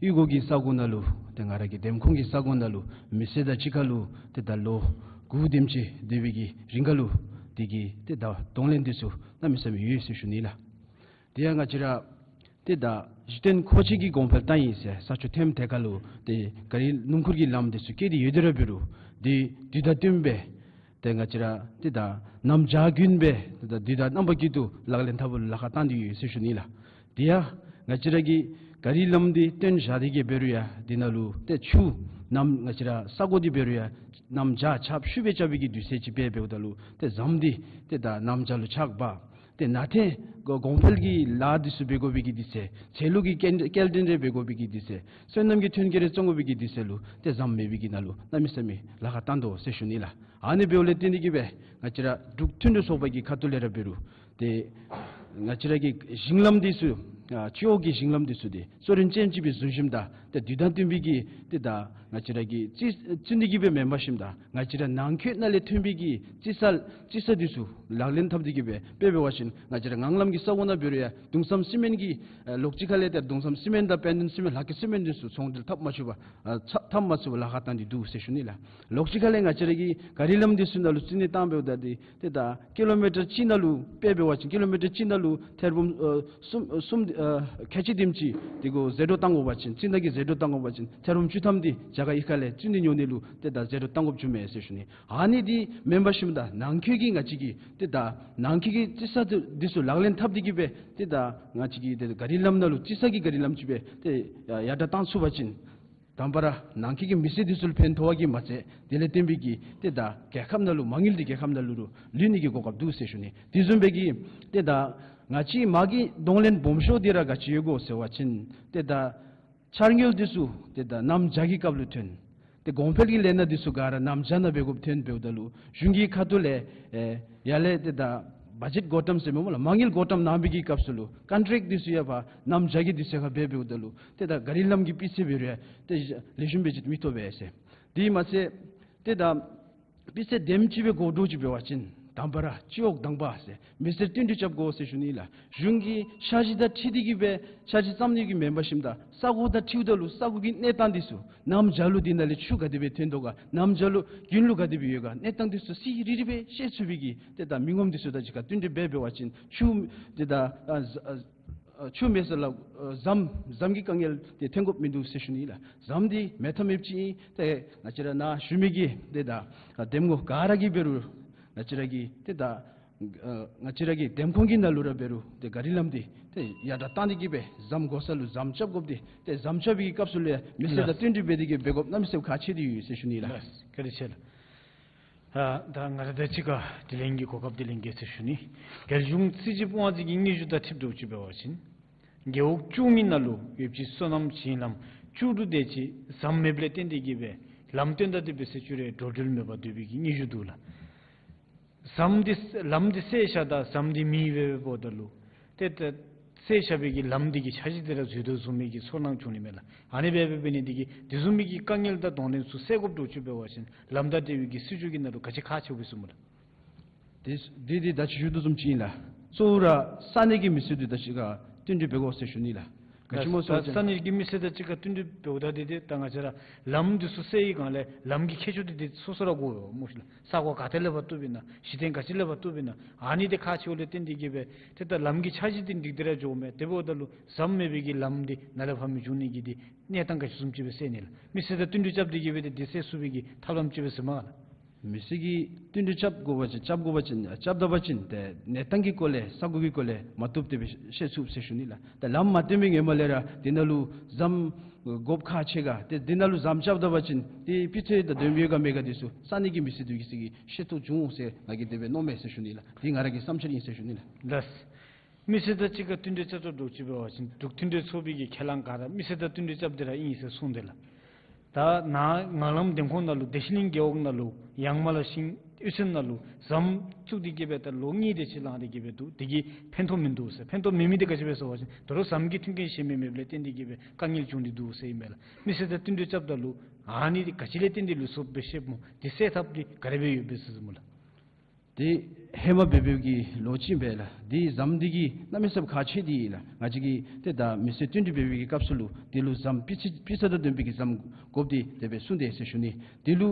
གཡུས་སྒོ་གི་ས་གོ་ནང་ལུ་ཏེ་ང་ར་གི་འདེམས་ཁོངས་ཀྱི་ས་གོ་ནང་ལུ་མི་སེར་དང་གཅིག་ཁར་ལུ་ཏེ་ད་ལོ་དགུ་དེམ་ཅིག་སྡོད་པའི་གི་རིང་ཁར་ལུ་དེ་གི་ཏེ་ད་གདོང་ལེན་འདི་ཚུ་གནམ་མེད་ས་མེད་ཡོད་ཟེར་ཞུ་ནི་ལགས། དེ་ཡང་ང་བཅས་ར་ཏེ་ད་གཞི་རྟེན་མཁོ་ཆས་ཀྱི་གོང་འཕེལ་བཏང་ཡི་ཟེར་ས་ཆ་ཐོནམ་དེ་ཁར་ལུ་ཏེ་ག་རི་སྣུམ་འཁོར་གྱི་ལམ་འདི་ཚུ་བཀལ་ཏེ་ཡོད་དེ་ར་འབད་རུང་ཏེ་དུས་དང་བསྟུན་སྦེ་ཏེ་ང་བཅས་ར་ཏེ་ད་གནམ་བྱཱར་བརྒྱུད་སྦེ་ཏེ་ད་དུས་དང་རྣམ་པ་བརྒྱུད་དུ་ལག་ལེན་འཐབ་པ་ལུ་ལཱ་ཁག་བཏང་སྟེ་ཡོད་ཟེར་ཞུ་ནི་ལགས། དེ་ཡང་ང་བཅས་ར་གི་ག་རི་ལམ་འདི་བཏོན་བཞག་སྟེ་གི་འབད་རུང་ཡང་དེ་ནང་ལུ་ཏེ་ཆུ་གནམ་ང་བཅས་ར་ས་གོ་འདི་འབད་རུང་ཡང་གནམ་བྱཱར་ཆརཔ་ཤུགས་སྦེ་རྐྱབ་པའི་གི་དུས་ཚོད་ཅིག་འབད་འབདཝ་ད་ལུ་ཏེ་ཟམ་འདི་ཏེ་ད་གནམ་བྱཱར་ལུ་ཆགས་འབག། ཏེ་ནང་ཐོན་གོང་འཕེལ་གྱི་ལཱ་འདི་ཚུ་འབད་དགོ་པའི་གི་དུས་ཚོད། ཚལ་ལུ་གི་སྐྱེལ་སྐྱེལ་འདྲེན་རེ་འབད་དགོ་པའི་གི་དུས་ཚོད། སོ་ནམ་གྱི་ཐོན་སྐྱེད་རེ་བཙོང་དགོ་པའི་གི་དུས་ཚོད་ལུ་ཏེ་ཟམ་མེད་པའི་གི་ནང་ལུ་གནམ་མེད་ས་མེད་ལཱ་ཁག་བཏང་དོ་ཟེར་ཞུ་ནི་ལགས། ཨ་ནི་འབདཝ་ལས་བརྟེན་ཏེ་གི་སྦེ་ང་བཅས་ར་འབྲུག་མཐུན་སྒྲིལ་ཚོགས་པ་གི་ཁ་ཐུག་ལས་ར་འབད་རུང་ཏེ་ང་བཅས་ར་གི་ཞིང་ལམ་འདི་ཚུ་ཨ་སྤྱི་འོག་གི་ཞིང་ལམ་འདི་ཚུ་ཏེ་གཙོ་རིམ་ཅན་ཅིག་སྦེ་བཟུང་ཞིནམ་ད་ཏེ་དུས་དང་བསྟུན་པའི་གི་ཏེ་ད་ང་བཅས་ར་གི་རྩི་རྩི་ནི་གི་སྦེ་མེན་པར་ཞིནམ་ད་ང་བཅས་ར་ནང་འཁོད་ནང་ལས་ཐོན་པའི་གི་རྩི་ས་རྩི་ས་འདི་ཚུ་ལག་ལེན་འཐབ་སྟེ་གི་སྦེ་དཔེ་འབད་བ་ཅིན་ང་བཅས་ར་ངང་ལམ་གྱི་ས་གོ་ནང་འབད་རུང་ཡང་དུང་སམ་སི་མེནཊ་གྱི་ཨ་ལོགས་ཅིག་ཁ་ལས་ཏེ་དུང་སམ་སི་མེནཊ་དང་པེན་ཌེནཊ་སི་མེནཊ་ལྷག་སྐྱེས་སི་མེནཊ་འདི་ཚུ་ཚོང་འབྲེལ་འཐབ་མ་ཚུགས་པར་ཨ་ཚ་འཐབ་མ་ཚུགས་པར་ལཱ་ཁག་བཏང་སྟེ་འདུག་ཟེར་ཞུ་ནི་ལགས། ལོགས་ཅིག་ཁ་ལས་ང་བཅས་ར་གི་ག་རི་ལམ་འདི་ཚུ་ནང་ལུ་རྩི་ནི་བཏང་འབདཝ་ད་ཏེ་ཏེ་ད་ཀི་ལོ་མི་ཊར་གཅིག་ནང་ལུ་དཔེ་འབད་བ་ཅིན་ཀི་ལོ་མི་ཊར་གཅིག་ནང་ལུ་ཐེར་འབུམ་ཨ་གསུམ་གསུམ་ཨ་ཁལ་གཅིག་དེམ་ཅིག་དེ་གུ་ཟད་འགྲོ་བཏང་དགོ་པ་ཅིན་རྩི་ནི་གི་ཟད་འགྲོ་བཏང་དགོ་པ་ཅིན་ཐེར་འབུམ་བཅུ་ཐམ་འདི་རྒྱ་གར་གཡུས་ཁ་ལས་རྩི་ནི་ཉོ་ནི་ལུ་ཏེ་ད་ཟད་འགྲོ་བཏང་དགོཔ་བྱུངམ་མས་ཟེར་ཞུ་ནི། ཨ་ནི་འདི་མེན་པར་ཞིནམ་ད་ནང་འཁོད་ཀྱི་ང་བཅས་ཀྱི་ཏེ་ད་ནང་འཁོད་ཀྱི་རྩི་ས་འདི་ཚུ་ལག་ལེན་འཐབ་སྟེ་གི་སྦེ་ཏེ་ད་ང་བཅས་ཀྱི་ཏེ་ད་ག་རི་ལམ་ནང་ལུ་རྩི་ས་གི་ག་རི་ལམ་ཅིག་སྦེ་ཏེ་ཡར་དྲག་བཏང་ཚུགས་པ་ཅིན་དང་པ་ར་ནང་འཁོད་ཀྱི་མི་སེར་འདི་ཚུ་ལུ་ཕན་ཐོགས་པ་གིས་མ་ཚད་དེ་ལས་བརྟེན་པའི་གི་ཏེ་ད་རྒྱལ་ཁབ་ནང་ལུ་མ་དངུལ་འདི་རྒྱལ་ཁབ་ནང་ལུ་ལུས་ནི་གི་གོ་སྐབས་འདུག་ཟེར་ཞུ་ནི། དེ་བཟུམ་སྦེ་གི་ཏེ་ད་ང་བཅས་མ་གི་གདོང་ལེན་སྦོམ་ཤོས་འདི་ར་ག་ཅི་ཡོད་གོ་ཟེར་བ་ཅིན་ཏེ་ད་འཆར་དངུལ་འདི་ཚུ་ཏེ་ད་གནམ་བྱཱར་གྱི་སྐབས་ལུ་ཐོན། ཏེ་གོང་འཕེལ་གྱི་ལས་སྣ་འདི་ཚུ་ག་ར་གནམ་བྱཱར་ནང་འབད་དགོཔ་ཐོན་འབདཝ་ད་ལུ་གཞུང་གི་ཁ་ཐུག་ལས་ཨེ་ཡར་ལས་ཏེ་ད་བ་ཇེཊ་བགོ་བཀྲམ་ཟེར་མི་སྨོ་ལགས། མ་དངུལ་བགོ་བཀྲམ་གནང་བའི་གི་སྐབས་སུ་ལུ་ཀོན་ཊེཀཊ་འདི་ཚུ་ཡང་ཕར་གནམ་བྱཱར་གྱི་དུས་ཚོད་ཁར་འབད་འབདཝ་ད་ལུ་ཏེ་ད་ག་རི་ལམ་གྱི་སྤུས་ཚད་འབད་རུང་ཡང་ཏེ་ལེགས་ཤོམ་སྦེ་ཅིག་མི་ཐོབ་པས་ཟེར། དེ་མ་ཚད་ཏེ་ད་སྤུས་ཚད་དེམ་ཅིག་སྦེ་དགོ་འདྲཝ་ཅིག་འབད་བ་ཅིན་དང་པ་ར་སྤྱི་འོག་དང་པ་ཟེར་མི་སེར་བསྟུན་གྲོས་རྐྱབ་དགོ་ཟེར་ཞུ་ནི་ལགས། གཞུང་གི་འཆར་གཞི་དང་འཁྲིལ་ཏེ་གི་སྦེ་འཆར་གཞི་བརྩམ་ནི་གི་མེན་པར་ཞིནམ་ད་ས་གོ་དང་འཁྲིལཝ་ད་ལུ་ས་གོ་གི་གནས་སྟངས་འདི་ཚུ་གནམ་བྱཱར་ལུ་འདི་ནང་ལས་ཆུ་ག་དེ་སྦེ་ཐོན་དོ་ག་གནམ་བྱཱར་ལུ་རྒྱུན་ལུ་ག་དེ་སྦེ་ཡོད་ག་གནས་སྟངས་འདི་ཚུ་གསལ་རི་རི་སྦེ་ཤེས་ཚུགས་པའི་གི་ཏེ་ད་མི་ངོམ་འདི་ཚུ་དང་གཅིག་ཁར་བསྟུན་གྲོས་འབད་འབད་བ་ཅིན་ཆུ་ཏེ་ད་ཨ་ཨ་ཆུ་མེད་ས་ལུ་ཨ་ཟམ་ཟམ་གྱི་དཀའ་ངལ་འདི་ཐོན་དགོཔ་མིན་འདུག་ཟེར་ཞུ་ནི་ལགས། ཟམ་འདི་མེད་ཐབས་མེདཔ་ཅིག་ཨིན། ཏེ་ང་བཅས་ར་ནཱ་བཞུགས་མི་གི་ཏེ་ད་ཨ་འདེམས་ངོ་ག་ར་གིས་འབད་རུང་ང་བཅས་ར་གི་ཏེ་ད་ཨ་ང་བཅས་ར་གི་འདེམས་ཁོངས་ཀྱི་ནང་ལུ་ར་འབད་རུང་ཏེ་ག་རི་ལམ་འདི་ཏེ་ཡར་དྲག་བཏང་སྟེ་གི་སྦེ་ཟམ་དགོ་ས་ལུ་ཟམ་རྐྱབ་དགོཔ་འདི་ཏེ་ཟམ་རྐྱབ་པའི་གི་སྐབས་སུ་ལུ་ཡང་མི་སེར་དང་བསྟུན་གྲོས་འབད་དེ་གི་འབད་དགོཔ་གནམ་མེད་ས་མེད་ཁག་ཆེ་ཏེ་ཡོད་ཟེར་ཞུ་ནི་ལགས། ལགས། བཀའ་དྲིན་ཆེ་ལགས། ཨ་ད་ང་ར་དང་གཅིག་ཁར་དྲི་ལན་གྱི་གོ་སྐབས་དེ་ལེན་གེ་ཟེར་ཞུ་ནི། རྒྱལ་གཞུང་རྩིས་ཞིབ་དབང་འཛིན་གྱི་སྙན་ཞུ་དང་འཁྲིལཝ་ད་ཅིག་འབད་བ་ཅིན་རྒེད་འོག་བཅུ་གཉིས་ནང་ལུ་ཡོད་པའི་སོ་ནམ་ཞིང་ལམ་བཅུ་དྲུག་དེ་ཅིག་ཟམ་མེདཔ་ལས་བརྟེན་ཏེ་གི་སྦེ་ལམ་སྟོན་དང་དེ་སྦེ་ཟེར་ཅིག་རེ་འགྲོ་འགྲུལ་མེད་པར་སྡོད་པའི་གི་སྙན་ཞུ་འདུག་ལགས། ཟམ་འདི་ལམ་འདི་བསལ་བཞག་ད་ཟམ་འདི་མེདཔ་འབདཝ་ད་ལུ་ཏེ་ད་བསལ་བཞག་པའི་གི་ལམ་འདི་གི་འཆར་གཞི་འདི་ར་འཛོལ་དོ་བཟུམ་མའི་གི་ཚོར་སྣང་བྱུང་ནི་མས་ལགས། ཨ་ནི་སྦེ་འབད་འབད་ནི་འདི་གིས་དེ་བཟུམ་མའི་གི་དཀའ་ངལ་དང་གདོང་ལེན་ཚུ་སེལ་དགོཔ་འདྲཝ་ཅིག་འབད་བ་ཅིན་ལམ་དང་འབྲེལ་བའི་གི་སྲིད་བྱུས་ཀྱི་ནང་ལུ་ག་ཅི་ཁག་ཆེཝ་ཨིན་ཟེར་སྨོ་ལགས། དེ་དེ་དེ་ད་ཅི་ཞུ་དོ་བཟུམ་ཅིག་ཨིན་ལགས། གཙོ་བོ་ར་ས་གནས་ཀྱི་མི་སེར་འདི་དང་གཅིག་ཁར་བསྟུན་གྲོས་འབད་དགོ་ཟེར་ཞུ་ནི་ལགས། ག་ཅི་སྨོ་ཟེར་བ་ཅིན་ས་གནས་ཀྱི་མི་སེར་དང་གཅིག་ཁར་བསྟུན་གྲོས་འབདཝ་ད་འདི་ཏེ་ད་ང་བཅས་ར་ལམ་འདི་ཚུ་སེལ་བའི་སྒང་ལས་ལམ་གྱི་ཁྱད་ཆོས་འདི་ཏེ་སོ་སོ་ར་གོ་འོང་སྨོ་ཤིག་ལགས། ས་གོ་ག་ཏེ་ལས་ཕར་བཏུབ་ཨིན་ན་གཞི་རྟེན་ག་ཅི་ལས་ཕར་བཏུབ་ཨིན་ན་ཨ་ནི་འདི་ཁག་ཆེཝ་ལས་བརྟེན་ཏེ་གི་སྦེ་ཏེ་ད་ལམ་གྱི་འཆར་གཞི་འདི་འགྲིག་སྟེ་ར་འགྱོཝ་མས། དེ་འབདཝ་ད་ལུ་ཟམ་མེད་པའི་གི་ལམ་འདི་ནཱ་ལས་ཕར་མི་འབྱུང་ནི་གི་འདི་གནས་སྟངས་ག་ཅི་བཟུམ་ཅིག་སྦེ་སེལ་ནི་ལགས། མི་སེར་དང་བསྟུན་གྲོས་རྐྱབ་སྟེ་གི་སྦེ་ཏེ་འདི་སེལ་ཚུགས་པའི་གི་ཐབས་ལམ་ཅིག་སྦེ་ཟེར་མས་ལགས། མི་སེར་གྱིས་བསྟུན་གྲོས་རྐྱབ་དགོ་པ་ཅིན་རྐྱབ་དགོ་པ་ཅིན་རྐྱབ་ད་པ་ཅིན་ཏེ་གནས་སྟངས་ཀྱི་སྐོར་ལས་ས་གོ་གི་སྐོར་ལས་མ་བཏུབ་དེ་སྦེ་ཤེས་ཚུགས་ཟེར་ཞུ་ནི་ལགས། ཏེ་ལམ་མ་བཏུབ་པའི་ཧེ་མ་ལས་ར་འདི་ནང་ལུ་ཟམ་དགོཔ་ཁག་ཆེ་ག་ཏེ་འདི་ནང་ལུ་ཟམ་རྐྱབ་ད་པ་ཅིན་ཏེ་སྤུས་ཚད་དང་ལྡནམ་ཡོད་ག་མེད་ག་འདི་ཚུ་ས་གནས་ཀྱི་མི་སེར་འདི་ཚུ་གིས་ཤེས་རྟོགས་འབྱུང་འོང་ཟེར་ང་གིས་དེ་སྦེ་མནོཝ་མས་ཟེར་ཞུ་ནི་ལགས། འདི་ང་ར་གི་བསམ་འཆར་ཨིན་ཟེར་ཞུ་ནི་ལགས། ལགས། མི་སེར་དང་གཅིག་ཁར་བསྟུན་གྲོས་རྐྱབ་དོ་བཟུམ་ཅིག་འབད་བ་ཅིན་འབྲུག་མཐུན་འབྲེལ་ཚོགས་པའི་གི་ཁས་བླངས་ག་ར་མི་སེར་དང་བསྟུན་གྲོས་རྐྱབ་སྟེ་ར་ཨིན་ཟེར་གསུངས་ཏེ་ལགས། ད་ནཱ་ངང་ལམ་འདེམས་ཁོངས་ནང་ལུ་བདེ་ཆེན་གླིང་རྒེད་འོག་ནང་ལུ་ཡང་མ་ལ་ཤིང་ཨུ་ཚན་ནང་ལུ་ཟམ་བཙུགས་ཏེ་གི་སྦེ་ད་ལོ་གཉིས་དེ་ཅིག་ལང་སྟེ་གི་སྦེ་འདུག། དེ་གིས་ཕན་ཐོགས་མིན་འདུག་ཟེར། ཕན་ཐོགས་མེད་མི་འདི་ག་ཅི་སྦེ་ཟེར་བ་ཅིན་ད་རུང་ཟམ་གྱི་མཐུན་རྐྱེན་གཞན་མེད་མེདཔ་ལས་བརྟེན་ཏེ་གི་སྦེ་དཀའ་ངལ་བྱུང་སྟེ་འདུག་ཟེར་ཨིན་མས་ལགས། མི་སེར་དང་བསྟུན་གྲོས་རྐྱབ་ད་ལུ་ཨ་ནི་འདི་ག་ཅི་ལས་བརྟེན་ཏེ་ལུས་སོཔ་སྦེ་ཤེསཔ་སྨོ། འདི་སེལ་ཐབས་འདི་ག་དེ་སྦེ་ཡོདཔ་སྦེ་ཟེར་སྨོ་ལགས། ཏེ་ ཧེ་མ་འབད་བའི་གི་ལོ་གཅིག་སྦེ་ལགས། དེ་ཟམ་འདི་གིས་གནམ་མེད་ས་མེད་ཁག་ཆེ་སྟེ་ལགས། ང་བཅས་ཀྱིས་ཏེ་ད་མི་སེར་བསྟུན་གྲོས་འབད་བའི་གི་སྐབས་སུ་ལུ་དེ་ལུ་ཟམ་སྤུས་ཚད་སྤུས་ཚད་དང་ལྡན་པའི་གི་ཟམ་དགོཔ་འདི་དེ་སྦེ་གསུངས་དེས་ཟེར་ཞུ་ནི། དེ་ལུ་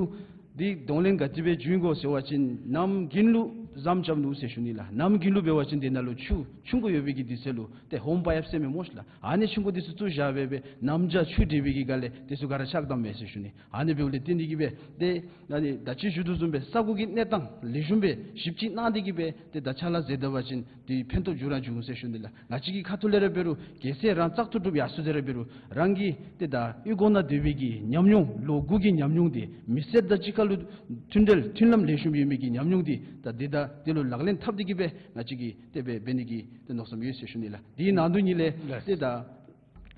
དེ་གདོང་ལེན་ག་དེ་སྦེ་བྱུང་དགོ་ཟེར་བ་ཅིན་གནམ་དགུན་ལུ་ཟམ་རྐྱབ་ནུག་ཟེར་ཞུ་ནི་ལགས། གནམ་དགུན་ལུ་འབད་བ་ཅིན་དེ་ནང་ལུ་ཆུ་ཆུང་ཀུ་ཡོད་པའི་གི་དུས་ཚོད་ལུ་ཏེ་ཧོམ་པའིཔ་ཟེར་མི་སྨོ་ལགས། ཨ་ནི་ཆུང་ཀུ་དེ་ཚུ་བཙུགས་བཞག་སྦེ་སྦེ་གནམ་བྱཱར་ཆུ་འདྲེས་པའི་གི་སྒང་ལས་དེ་ཚུ་ག་ར་ཆག་བཏངམ་མས་ཟེར་ཞུ་ནི། ཨ་ནི་འབདཝ་ལས་བརྟེན་ཏེ་གིས་སྦེ་ཏེ་ཨ་ནི་ད་ཅི་ཞུ་དོ་བཟུམ་སྦེ་ས་གོ་གི་གནས་སྟངས་ལེགས་ཤོམ་སྦེ་ཞིབ་དཔྱད་གནང་སྟེ་གིས་སྦེ་ཏེ་ད་ཕྱག་ལཱ་མཛད་ད་པ་ཅིན་དེ་ཕན་ཐོགས་འབྱུང་ར་འབྱུང་ཟེར་ཞུ་ནི་ལགས། ང་བཅས་ཀྱི་ཁ་ཐུག་ལས་ར་འབད་རུང་གལ་སྲིད་རང་བཙག་འཐུ་གྲུབ་ཡར་སོང་སྟེ་ར་འབད་རུང་རང་གི་ཏེ་ད་གཡུས་སྒོ་ནང་སྡོད་པའི་གི་ཉམས་མྱོང་ལོ་དགུ་གི་ཉམས་མྱོང་འདི་མི་སེར་དང་གཅིག་ཁར་ལུ་མཐུན་འབྲེལ་མཐུན་ལམ་ལེགས་ཤོམ་ཡོད་མི་གི་ཉམས་མྱོང་འདི་ད་དེ་ད་དེ་ལུ་ལག་ལེན་འཐབ་སྟེ་གིས་སྦེ་ང་བཅས་ཀྱིས་དེ་སྦེ་འབད་ནི་གི་ཏེ་མནོ་བསམ་ཡོད་ཟེར་ཞུ་ནི་ལགས། དེའི་ནང་དོན་ཉིད་ལས་ལགས། ཏེ་ད་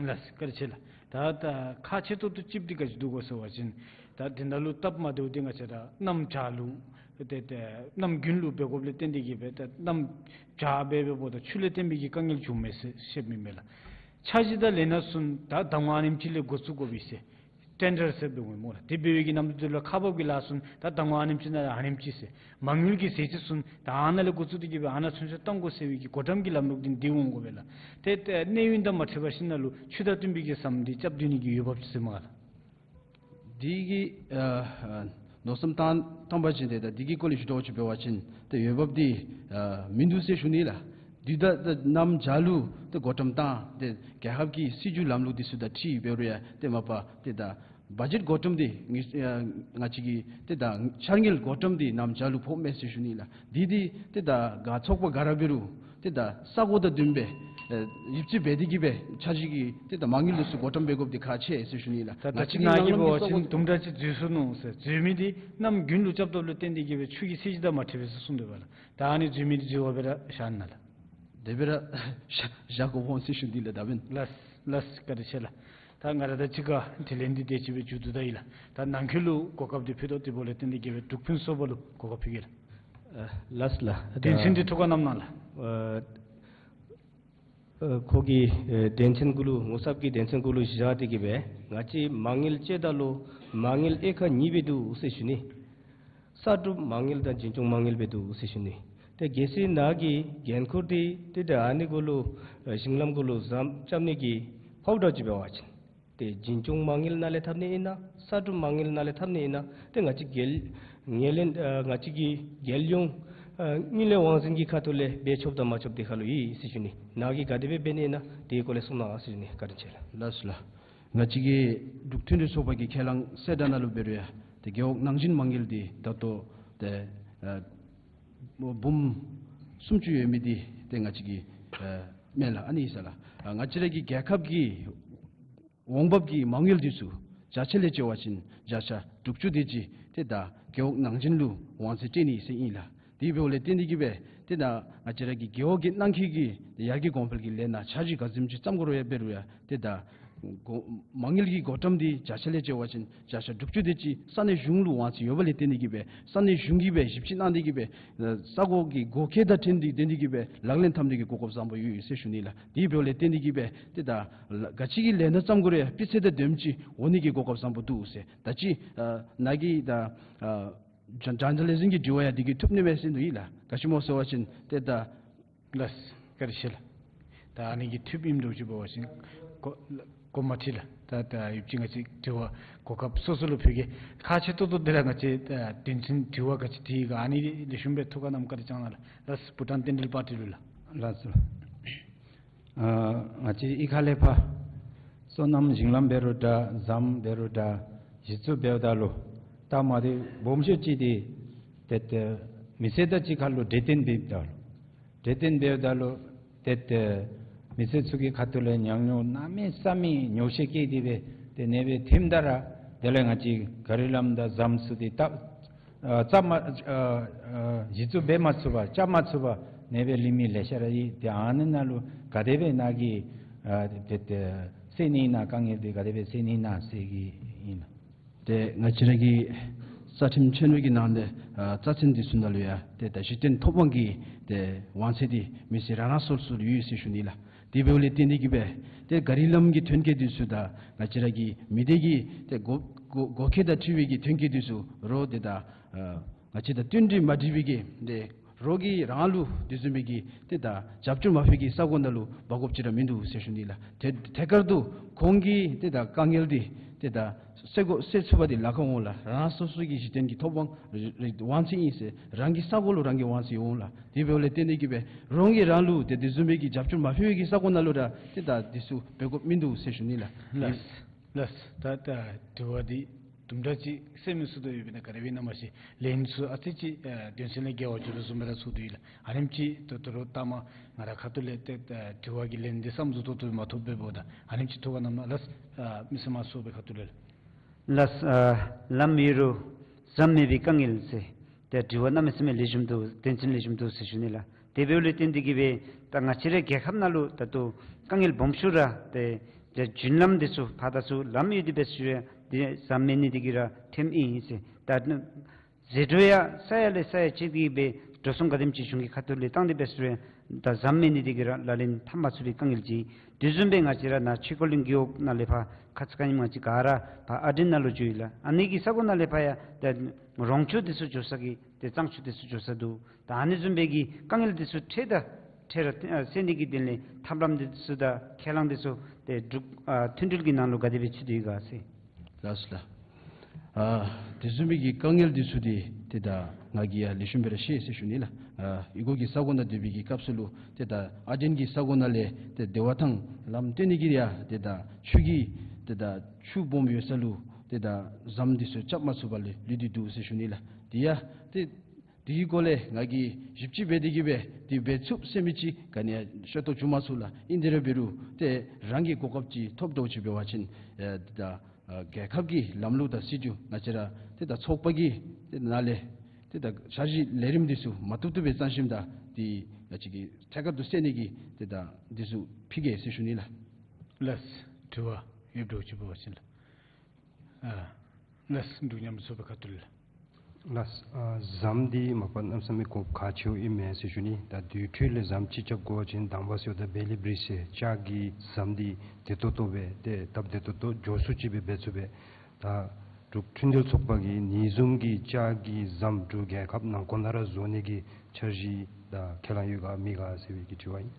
ལགས། བཀའ་དྲིན་ཆེ་ལགས། ད་ད་ཁག་ཆེ་ཏོག་ཏོ་ཅིག་འདི་ག་ཅི་འདུག་གོ་ཟེར་བ་ཅིན་ད་དེ་ནང་ལུ་སྟབས་མ་བདེཝ་འདི་ང་བཅས་ར་གནམ་བྱཱར་ལུ་ཏེ་ཏེ་གནམ་དགུན་ལུ་འབད་དགོཔ་ལས་བརྟེན་ཏེ་གིས་སྦེ་ད་གནམ་བྱཱར་འབད་འབདཝ་ད་ཆུ་ལས་བརྟེན་པའི་གི་དཀའ་ངལ་བྱུངམ་མས་ཟེར་བཤདཔ་ཨིན་མས་ལགས། འཆར་གཞི་དང་ལེན་ནི་ཚུ་ད་ཟླ་ངོ་ཨ་ནེམ་ཅིག་ལས་འགོ་བཙུགས་དགོ་པས་ཟེར། ཊེན་ཌར་ཟེར་འབད་འོང་སྨོ་ལགས། དེ་འབད་བའི་གི་ནམ་དུས་ལུ་ཁག་འབག་གི་ལཱ་ཚུ་ད་ཟླ་ངོ་ཨ་ནེམ་ཅིག་ནང་ཨ་ནེམ་ཅིག་ཟེར། མ་དངུལ་གྱི་ཟད་འགྲོ་ཚུ་ད་ཨ་ནཱ་ལས་འགོ་བཙུགས་ཏེ་གིས་སྦེ་ཨ་ནཱ་ཚུན་ཚོད་གཏང་དགོ་ཟེར་བའི་གི་གོ་བརྡ་གི་ལམ་ལུགས་འདི་འདི་འོང་དགོ་པས་ལགས། ཏེ་ཏེ་གནས་ཡུན་དང་མ་འཁྲིལ་བར་ཞིནམ་ལས་ཆུ་དང་བསྟུན་པའི་གི་ཟམ་འདི་རྐྱབ་སྡོད་ནི་གི་འོས་འབབ་ཅིག་ཟེར་མས་ལགས། དེ་གི་ཨ་ཨ་མནོ་བསམ་བཏང་བཏང་པ་ཅིན་ཏེ་ད་དེ་གི་སྐོར་ལས་ཞུ་དོ་ཅིག་འབད་བ་ཅིན་ཏེ་འོས་འབབ་འདི་ཨ་མིན་འདུག་ཟེར་ཞུ་ནི་ལགས། དུས་ད་ད་གནམ་བྱཱར་ལུ་ཏེ་འགོ་འདྲེན་བཏང་ཏེ་རྒྱལ་ཁབ་ཀྱི་སྲིད་བྱུས་ལམ་ལུགས་འདི་ཚུ་དང་འཁྲིལ་འབད་རུང་ཡང་ཏེ་མ་པ་ཏེ་ད་བ་ཇེཊ་འགོ་འདྲེན་འདི་ང་ཨ་ང་བཅས་ཀྱི་ཏེ་ད་འཆར་དངུལ་འགོ་འདྲེན་འདི་གནམ་བྱཱར་ལུ་ཕོགཔ་མས་ཟེར་ཞུ་ནི་ལགས། དེ་འདི་ཏེ་ད་ག་ཚོགས་པ་ག་ར་འབད་རུང་ཏེ་ད་ས་གོ་དང་བསྟུན་སྦེ་ཨེ་ཡིད་ཆེས་འབད་དེ་གིས་སྦེ་འཆར་གཞི་གི་ཏེ་ད་མ་དངུལ་འདི་ཚུ་འགོ་འདྲེན་འབད་དགོཔ་འདི་ཁག་ཆེ་ཟེར་ཞུ་ནི་ལགས། ད་ད་ང་ཅི་བཅས་ནཱ་གིས་ནང་འབད་བ་ལམ་གྱི་ཅིན་དུམ་གྲ་ཅིག་འཛོལ་སོ་ནུག་ཟེར། འཛོལ་མི་འདི་གནམ་དགུན་ལུ་རྐྱབ་དོ་ལུ་བརྟེན་ཏེ་གིས་སྦེ་ཆུ་གི་ཚད་གཞི་དང་མ་འཁྲིལ་བས་ཟེར་གསུངས་དོ་བས་ལགས། ད་ཨ་ནི་འཛོལ་མི་འདི་འཛོལ་བ་སྦེ་ར་བཞག་ནི་ལགས། དེ་སྦེ་ར་བཞག་བཞག་དགོཔ་འོང་ཟེར་ཞུ་ནི་ལགས། ད་འབདན། ལགས་ལགས། བཀའ་དྲིན་ཆེ་ལགས། ད་ང་ར་དང་གཅིག་ཁར་དྲི་ལན་འདི་དེ་ཅིག་སྦེ་མཇུག་བསྡུ་ད་ཡི་ལགས། ད་ནང་འཁོད་ལུ་གོ་སྐབས་འདི་ཕུལ་དོ། དེ་འབདཝ་ལས་བརྟེན་ཏེ་གིས་སྦེ་འབྲུག་ཕུན་ཚོགས་པ་ལུ་གོ་སྐབས་ཕུལ་གེ་ལགས། ཨ་ལགས་ལགས། དོན་ཚན་འདི་ཐུགས་ཁར་བསྣམ་གནང་ལགས། ཨ་ཨ་ཁོ་གིས་ཨེ་དོན་ཚན་གུ་ལུ་ངོ་ཚབ་ཀྱི་དོན་ཚན་གུ་ལུ་བཞག་སྟེ་གིས་སྦེ་ང་བཅས་མ་དངུལ་སྤྱོད་ད་ལུ་མ་དངུལ་དབྱེ་ཁག་གཉིས་སྦེ་འདུག་ཟེར་ཞུ་ནི། གསར་སྒྲུབ་མ་དངུལ་དང་འཛིན་སྐྱོང་མ་དངུལ་སྦེ་འདུག་ཟེར་ཞུ་ནི། ཏེ་གལ་སྲིད་ནཱ་གི་འགན་ཁུར་འདི་ཏེ་ད་ཨ་ནི་གུ་ལུ་ཨེ་ཞིང་ལམ་གུ་ལུ་ཟམ་རྐྱབ་ནི་གི་ཕོག་འདྲཝ་ཅིག་འབད་བ་ཅིན་ཏེ་འཛིན་སྐྱོང་མ་དངུལ་ནང་ལས་འཐབ་ནི་ཨིན་ན་གསར་སྒྲུབ་མ་དངུལ་ནང་ལས་འཐབ་ནི་ཨིན་ན་ཏེ་ང་བཅས་རྒྱལ་ངོས་ལས་ཨ་ང་བཅས་ཀྱི་རྒྱལ་ཡོངས་ཨ་དངུལ་ལས་དབང་འཛིན་གྱི་ཁ་ཐུག་ལས་འབད་ཆོགཔ་དང་མ་ཆོགཔ་དེ་ཁར་ལུ་ཡོད་ཟེར་ཞུ་ནི། ནཱ་གིས་ག་དེ་སྦེ་འབད་ནི་ཨིན་ན་དེའི་སྐོར་ལས་གསུང་གནང་ཟེར་ཞུ་ནི། བཀའ་དྲིན་ཆེ་ལགས། ལགས་སོ་ལགས། ང་བཅས་ཀྱི་འབྲུག་མཐུན་སྒྲིལ་ཚོགས་པ་གི་ཁས་བླངས་གསལ་བསྒྲགས་ནང་ལུ་འབད་རུང་ཡང་ཏེ་རྒེད་འོག་ནང་སྦྱིན་མ་དངུལ་འདི་ད་ལྟོ་ཏེ་ཨ་འབུམ་སུམ་ཅུ་ཡོད་མི་འདི་ཏེ་ང་བཅས་ཀྱི་ཨ་མེན་ལགས། ཨ་ནི་ཨིན་ས་ལགས། ཨ་ང་བཅས་ར་གི་རྒྱལ་ཁབ་ཀྱི་འོང་འབབ་ཀྱི་མ་དངུལ་འདི་ཚུ་བརྒྱ་ཆ་ལས་བཅད་པ་ཅིན་བརྒྱ་ཆ་དྲུག་ཅུ་དེ་ཅིག་ཏེ་ད་རྒེད་འོག་ནང་སྦྱིན་ལུ་དབང་ཚད་སྤྲོད་ནི་ཟེར་ཨིན་ལགས། དེ་འབདཝ་ལས་བརྟེན་ཏེ་གིས་སྦེ་ཏེ་ད་ང་བཅས་ར་གི་རྒེད་འོག་གི་ནང་འཁོད་ཀྱི་ཡར་རྒྱས་གོང་འཕེལ་གྱི་ལས་སྣ་འཆར་གཞི་ག་བཟུམ་ཅིག་བརྩམ་དགོ་རུང་ཡང་འབད་རུང་ཡང་ཏེ་ད་འགོ་མ་དངུལ་གྱི་འགོ་འདྲེན་འདི་བརྒྱ་ཆ་ལས་བཅད་པ་ཅིན་བརྒྱ་ཆ་དྲུག་ཅུ་དེ་ཅིག་ས་གནས་གཞུང་ལུ་དབང་ཚད་ཡོད་པ་ལས་བརྟེན་ཏེ་གིས་སྦེ་ས་གནས་གཞུང་གིས་སྦེ་ཞིབ་དཔྱད་གནང་སྟེ་གིས་སྦེ་ས་གོ་གི་དགོས་གལ་དང་འཁྲིལ་ཏེ་བརྟེན་ཏེ་གིས་སྦེ་ལག་ལེན་འཐབ་ནི་གི་གོ་སྐབས་བཟང་པོ་ཡོད་ཡོད་ཟེར་ཞུ་ནི་ལགས། དེ་འབདཝ་ལས་བརྟེན་ཏེ་གིས་སྦེ་ཏེ་ད་ག་ཅི་གི་ལས་སྣ་བརྩམ་དགོ་རུང་ཡང་སྤུས་ཚད་དང་ལྡནམ་ཅིག་འོང་ནི་གི་གོ་སྐབས་བཟང་པོ་འདུག་ཟེར། ད་ཅི་ཨ་ནཱ་གི་ད་ཨ་ཇར་ཇར་ནལ་ལི་ཛམ་གྱི་དྲི་བ་ཡང་དེ་གིས་ཐུབ་ནི་མས་ཟེར་འདུག་ཡི་ལགས། ག་ཅི་སྨོ་ཟེར་བ་ཅིན་ཏེ་ད་ལགས། བཀའ་དྲིན་ཆེ་ལགས། ད་ཨ་ནི་གིས་ཐུབ་ཨིནམ་འདྲཝ་ཅིག་འབད་བ་ཅིན་གོ་གོ་མ་ཁྲིད་ལགས། ད་ད་ཡོདཔ་ཅིག་ང་བཅས་དྲི་བ་གོ་སྐབས་སོ་སོ་ལུ་ཕུལ་གེ། ཁག་ཆེ་ཏོག་ཏོ་དེ་ར་ང་བཅས་ད་དོན་ཚན་དྲི་བ་ག་ཅི་དྲི་ཡི་ག་ཨ་ནི་ལེགས་ཤོམ་སྦེ་ཐུགས་ཁར་བསྣམ་བཀའ་དྲིན་བསྐྱང་གནང་ལགས། ལགས་སོ། བྷུ་ཊཱན་བསྟན་སྒྲོལ་དཔལ་སྤྲུལ་ལུ་ལགས། ལགས་སོ། ཨ་ང་བཅས་གཡུས་ཁ་ལས་ཕར་སོ་ནམ་ཞིང་ལམ་འབད་རུང་འདྲ་ཟམ་འབད་རུང་འདྲ་གཞི་བཙུགས་འབདཝ་ད་ལུ་ད་མ་དེ་སྦོམ་ཤོས་ཅིག་འདི་ཏེ་ཏེ་མི་སེར་དང་གཅིག་ཁར་ལུ་འབྲེལ་བསྟུན་འབདཝ་ད་ལུ་འབྲེལ་བསྟུན་འབདཝ་ད་ལུ་ཏེ་ཏེ་མི་སེར་ཚུ་གི་ཁ་ཐུག་ལས་ཉམས་མྱོང་གནམ་མེད་ས་མེད་ཉོགས་བཤད་བཀལ་ཏེ་སྦེ་ཏེ་ཨ་ནེ་སྦེ་ཐོནམ་ད་ར་དེ་ལས་ང་བཅས་ག་རི་ལམ་དང་ཟམ་ཚུ་འདི་ད་ཨ་རྐྱབ་མ་ཨ་ཨ་གཞི་བཙུགས་འབད་མ་ཚུགས་པར་རྐྱབ་མ་ཚུགས་པར་ཨ་ནེ་སྦེ་ལུས་མི་ལེ་ཤ་ར་ཡོད། ཏེ་ཨ་ནི་ནང་ལུ་ག་དེ་སྦེ་ནཱ་གིས་ཨ་ཏེ་ཏེ་སེལ་ནི་ཨིན་ན་དཀའ་ངལ་འདི་ག་དེ་སྦེ་སེལ་ནི་ཨིན་ན་ཟེར་གྱི་ཨིན་ལགས། ཏེ་ང་བཅས་ར་གི་རྩ་ཁྲིམས་ཆེན་མོ་གི་ནང་ལས་ཨ་རྩ་ཚན་འདི་ཚུ་ནང་ལུ་ཡང་ཏེ་ད་གཞི་རྟེན་ཐོབ་དབང་གི་ཏེ་དབང་ཚད་འདི་མི་སེར་རང་རང་སོ་སོ་ལུ་ཡོད་ཟེར་ཞུ་ནི་ལགས། དེ་འབདཝ་ལས་བརྟེན་ཏེ་གིས་སྦེ་ཏེ་ག་རི་ལམ་གྱི་ཐོན་སྐྱེད་འདི་ཚུ་དང་ང་བཅས་ར་གི་མི་སྡེ་གི་ཏེ་དགོ་དགོ་དགོས་གལ་དང་འཁྲིལ་བའི་གི་ཐོན་སྐྱེད་འདི་ཚུ་རོགས་ཏེ་ད་ཨ་ང་བཅས་དང་བསྟུན་གྲོས་མ་འགྲིག་པའི་གི་ཏེ་ རོགས་ཀྱིས་རང་ལུ་དེ་བཟུམ་མའི་གི་ཏེ་ད་རྒྱབ་སྐྱོར་མ་ཕུལ་གྱི་ས་གོ་ནང་ལུ་འབག་དགོཔ་ཅིག་ར་མིན་འདུག་ཟེར་ཞུ་ནི་ལགས། ཐད་ཐད་ཀར་དུ་ཁོང་གི་ཏེ་ད་དཀའ་ངལ་འདི་ཏེ་ད་སེལ་དགོ་སེལ་ཚུགས་པ་འདི་ལཱ་ཁག་འོང་ལགས། རང་སོ་སོ་གི་གཞི་རྟེན་གྱི་ཐོབ་དབང་རེ་རེ་དབང་ཚད་ཨིན་ཟེར་རང་གི་ས་གོ་ལུ་རང་གིས་དབང་ཚད་འོང་ལགས། དེ་འབདཝ་ལས་བརྟེན་ཏེ་གིས་སྦེ་རོགས་ཀྱིས་རང་ལུ་ཏེ་དེ་བཟུམ་མའི་གི་རྒྱབ་སྐྱོར་མ་ཕུལ་བའི་གི་ས་གོ་ནང་ལུ་ར་ཏེ་ད་འདི་ཚུ་འབད་དགོཔ་མིན་འདུག་ཟེར་ཞུ་ནི་ལགས། ལགས། ལགས། ད་ད་དྲི་བ་འདི་དུམ་གྲ་ཅིག་སེམས་སུ་དོ་ཡོད་པས་ན་ག་ར་བའི་ན་མ་ཤེས། ལན་ཚུ་ཨ་ཙི་ཅིག་ཨ་དོན་ཚན་ལས་འགལ་བ་འགྱོ་དོ་བཟུམ་སྦེ་ར་ཚོར་དོ་ཡོད་ལགས། ཨ་ནེམ་ཅིག་ད་ད་རུང་ལྟ་མ་ང་ར་ཁ་ཐུག་ལས་ཏེ་ཨ་དྲི་བ་གི་ལན་འདི་བསམ་བཟོ་ཏོག་ཏོ་མ་ཐོབ་པས་འབདཝ་ད་ཨ་ནེམ་ཅིག་ཐུགས་ཁར་བསྣམས་གནང་ལགས། ཨ་མི་སེར་མང་ཚོགས་པའི་ཁ་ཐུག་ལས་ལགས། ལགས། ཨ་ལམ་ཡོད་རུང་ཟམ་མེད་པའི་དཀའ་ངལ་ཟེར་ཏེ་དྲི་བ་གནམ་མེད་ས་མེད་ལེགས་ཤོམ་འདུག། དོན་ཚན་ལེགས་ཤོམ་འདུག་ཟེར་ཞུ་ནི་ལགས། དེ་འབདཝ་ལས་བརྟེན་ཏེ་གིས་སྦེ་ད་ང་བཅས་རའི་རྒྱལ་ཁབ་ནང་ལུ་ད་ལྟོ་དཀའ་ངལ་སྦོམ་ཤོས་ར་ཏེ་ཏེ་རྒྱུན་ལམ་འདི་ཚུ་ཕར་ད་ཚུ་ལམ་ཡོད་དེ་འབད་ཞུ་ཡ་འདི་ཟམ་མེད་ནི་འདི་གིས་ར་ཐོནམ་ཨིན་ཟེར། ད་ཟད་འགྲོ་ཡང་ས་ཡ་ལས་ས་ཡ་ཅིག་གིས་སྦེ་འགྲོ་སོང་ག་དེམ་ཅིག་གཞུང་གི་ཁ་ཐུག་ལས་བཏང་སྟེ་འབད་ཞུ་ཡ་ད་ཟམ་མེད་ནི་འདི་གིས་ར་ལག་ལེན་འཐབ་མ་ཚུགས་པའི་དཀའ་ངལ་ཅིག། དེ་བཟུམ་སྦེ་ང་བཅས་ར་ནཱ་ཆོས་འཁོར་གླིང་རྒེད་འོག་ནང་ལས་ཕར་ཁ་ཙ་ཁ་ཉིནམ་ང་བཅས་ག་ར་ཕར་ཨ་དྲན་ནང་ལུ་འགྱོ་ཡི་ལགས། ཨ་ནི་གི་ས་གོ་ནང་ལས་ཕར་ཡང་ཏེ་རོང་ཆུ་འདི་ཚུ་འགྱོ་ས་གི་ཏེ་གཙང་ཆུ་འདི་ཚུ་འགྱོ་ས་འདུག། ད་ཨ་ནི་བཟུམ་སྦེ་གི་དཀའ་ངལ་འདི་ཚུ་འཕྲལ་དང་འཕྲལ་ར་ཨ་སེལ་ནི་གི་དོན་ལས་ཐབས་ལམ་འདི་ཚུ་དང་ཁས་བླངས་འདི་ཚུ་ཏེ་འབྲུག་ཨ་མཐུན་སྒྲིལ་གྱི་ནང་ལུ་ག་དེ་སྦེ་ཚུད་དེ་ཡོད་ག་ཟེར། ལགས་སོ་ལགས། ཨ་དེ་བཟུམ་མའི་གི་དཀའ་ངལ་འདི་ཚུ་འདི་ཏེ་ད་ང་གིས་ཡང་ལེགས་ཤོམ་སྦེ་ར་ཤེས་ཟེར་ཞུ་ནི་ལགས། ཨ་ཨི་གོ་གི་ས་གོ་ནང་སྡོད་པའི་གི་སྐབས་སུ་ལུ་ཏེ་ད་ཨ་དྲན་གྱི་ས་གོ་ནང་ལས་ཏེ་བདེ་བ་ཐང་ལམ་སྟོན་ནི་གི་ཡང་ཏེ་ད་ཆུ་གི་ཏེ་ད་ཆུ་སྦོམ་ཡོད་ས་ལུ་ཏེ་ད་ཟམ་འདི་ཚུ་རྐྱབ་མ་ཚུགས་པར་ལུས་ཏེ་འདུག་ཟེར་ཞུ་ནི་ལགས། དེ་ཡང་ཏེ་དེ་གི་སྐོར་ལས་ང་གིས་ཞིབ་དཔྱད་འབད་དེ་གིས་སྦེ་དེ་འབད་ཚུགས་ཟེར་མི་ཅིག་ག་ནི་ཡང་ཤེས་རྟོགས་བྱུང་མ་ཚུགས་ལགས། ཨིན་དེ་ར་འབད་རུང་ཏེ་རང་གི་གོ་སྐབས་ཅིག་ཐོབ་དོ་ཅིག་འབད་བ་ཅིན་ཨེ་ད་ཨ་རྒྱལ་ཁབ་ཀྱི་ལམ་ལུགས་དང་སྲིད་བྱུས་ང་བཅས་ར་ཏེ་ད་ཚོགས་པ་གི་ཏེ་ནང་ལས་ཏེ་ད་འཆར་གཞི་ལས་རིམ་འདི་ཚུ་མ་བཏུབ་བཏུབ་སྦེ་བརྩམས་ཞིནམ་ད་ཏེ་ང་བཅས་ཀྱིས་ཐད་ཀར་དུ་སེལ་ནི་གི་ཏེ་ད་འདི་ཚུ་ཕུལ་གེ་ཟེར་ཞུ་ནི་ལགས། ལགས། དྲི་བ་ཡོད་འདྲཝ་ཅིག་འབད་བ་ཅིན་ལགས། ཨ་ལགས། འབྲུག་མཉམ་འབྲེལ་ཚོགས་པའི་ཁ་ཐུག་ལས། ལགས། ཨ་ཟམ་འདི་མ་པ་གནམ་མེད་ས་མེད་གོ་ཁག་ཆེཝ་ཨིན་མས་ཟེར་ཞུ་ནི། ད་དུས་ཐོག་ལས་ཟམ་ཅིག་རྐྱབ་དགོ་པ་ཅིན་དང་པ་ཟེརཝ་ད་བེ་ལི་བྲིཇ་ཟེར་ལྕགས་ཀྱི་ཟམ་འདི་བདེ་ཏོག་ཏོ་སྦེ་ཏེ་སྟབས་བདེ་ཏོག་ཏོ་མགྱོགས་སུ་ཅིག་སྦེ་འབད་ཚུགས་པས། ད་འབྲུག་མཐུན་འབྲེལ་ཚོགས་པ་གིས་ཨ་ནི་བཟུམ་གྱི་ལྕགས་ཀྱི་ཟམ་འབྲུག་རྒྱལ་ཁབ་ནང་འཁོད་ནང་ར་བཟོ་ནི་གི་འཆར་གཞི་དང་ཁས་བླངས་ཡོད་ག་མེད་ག་ཟེར་བའི་གི་དྲི་བ་ཨིན།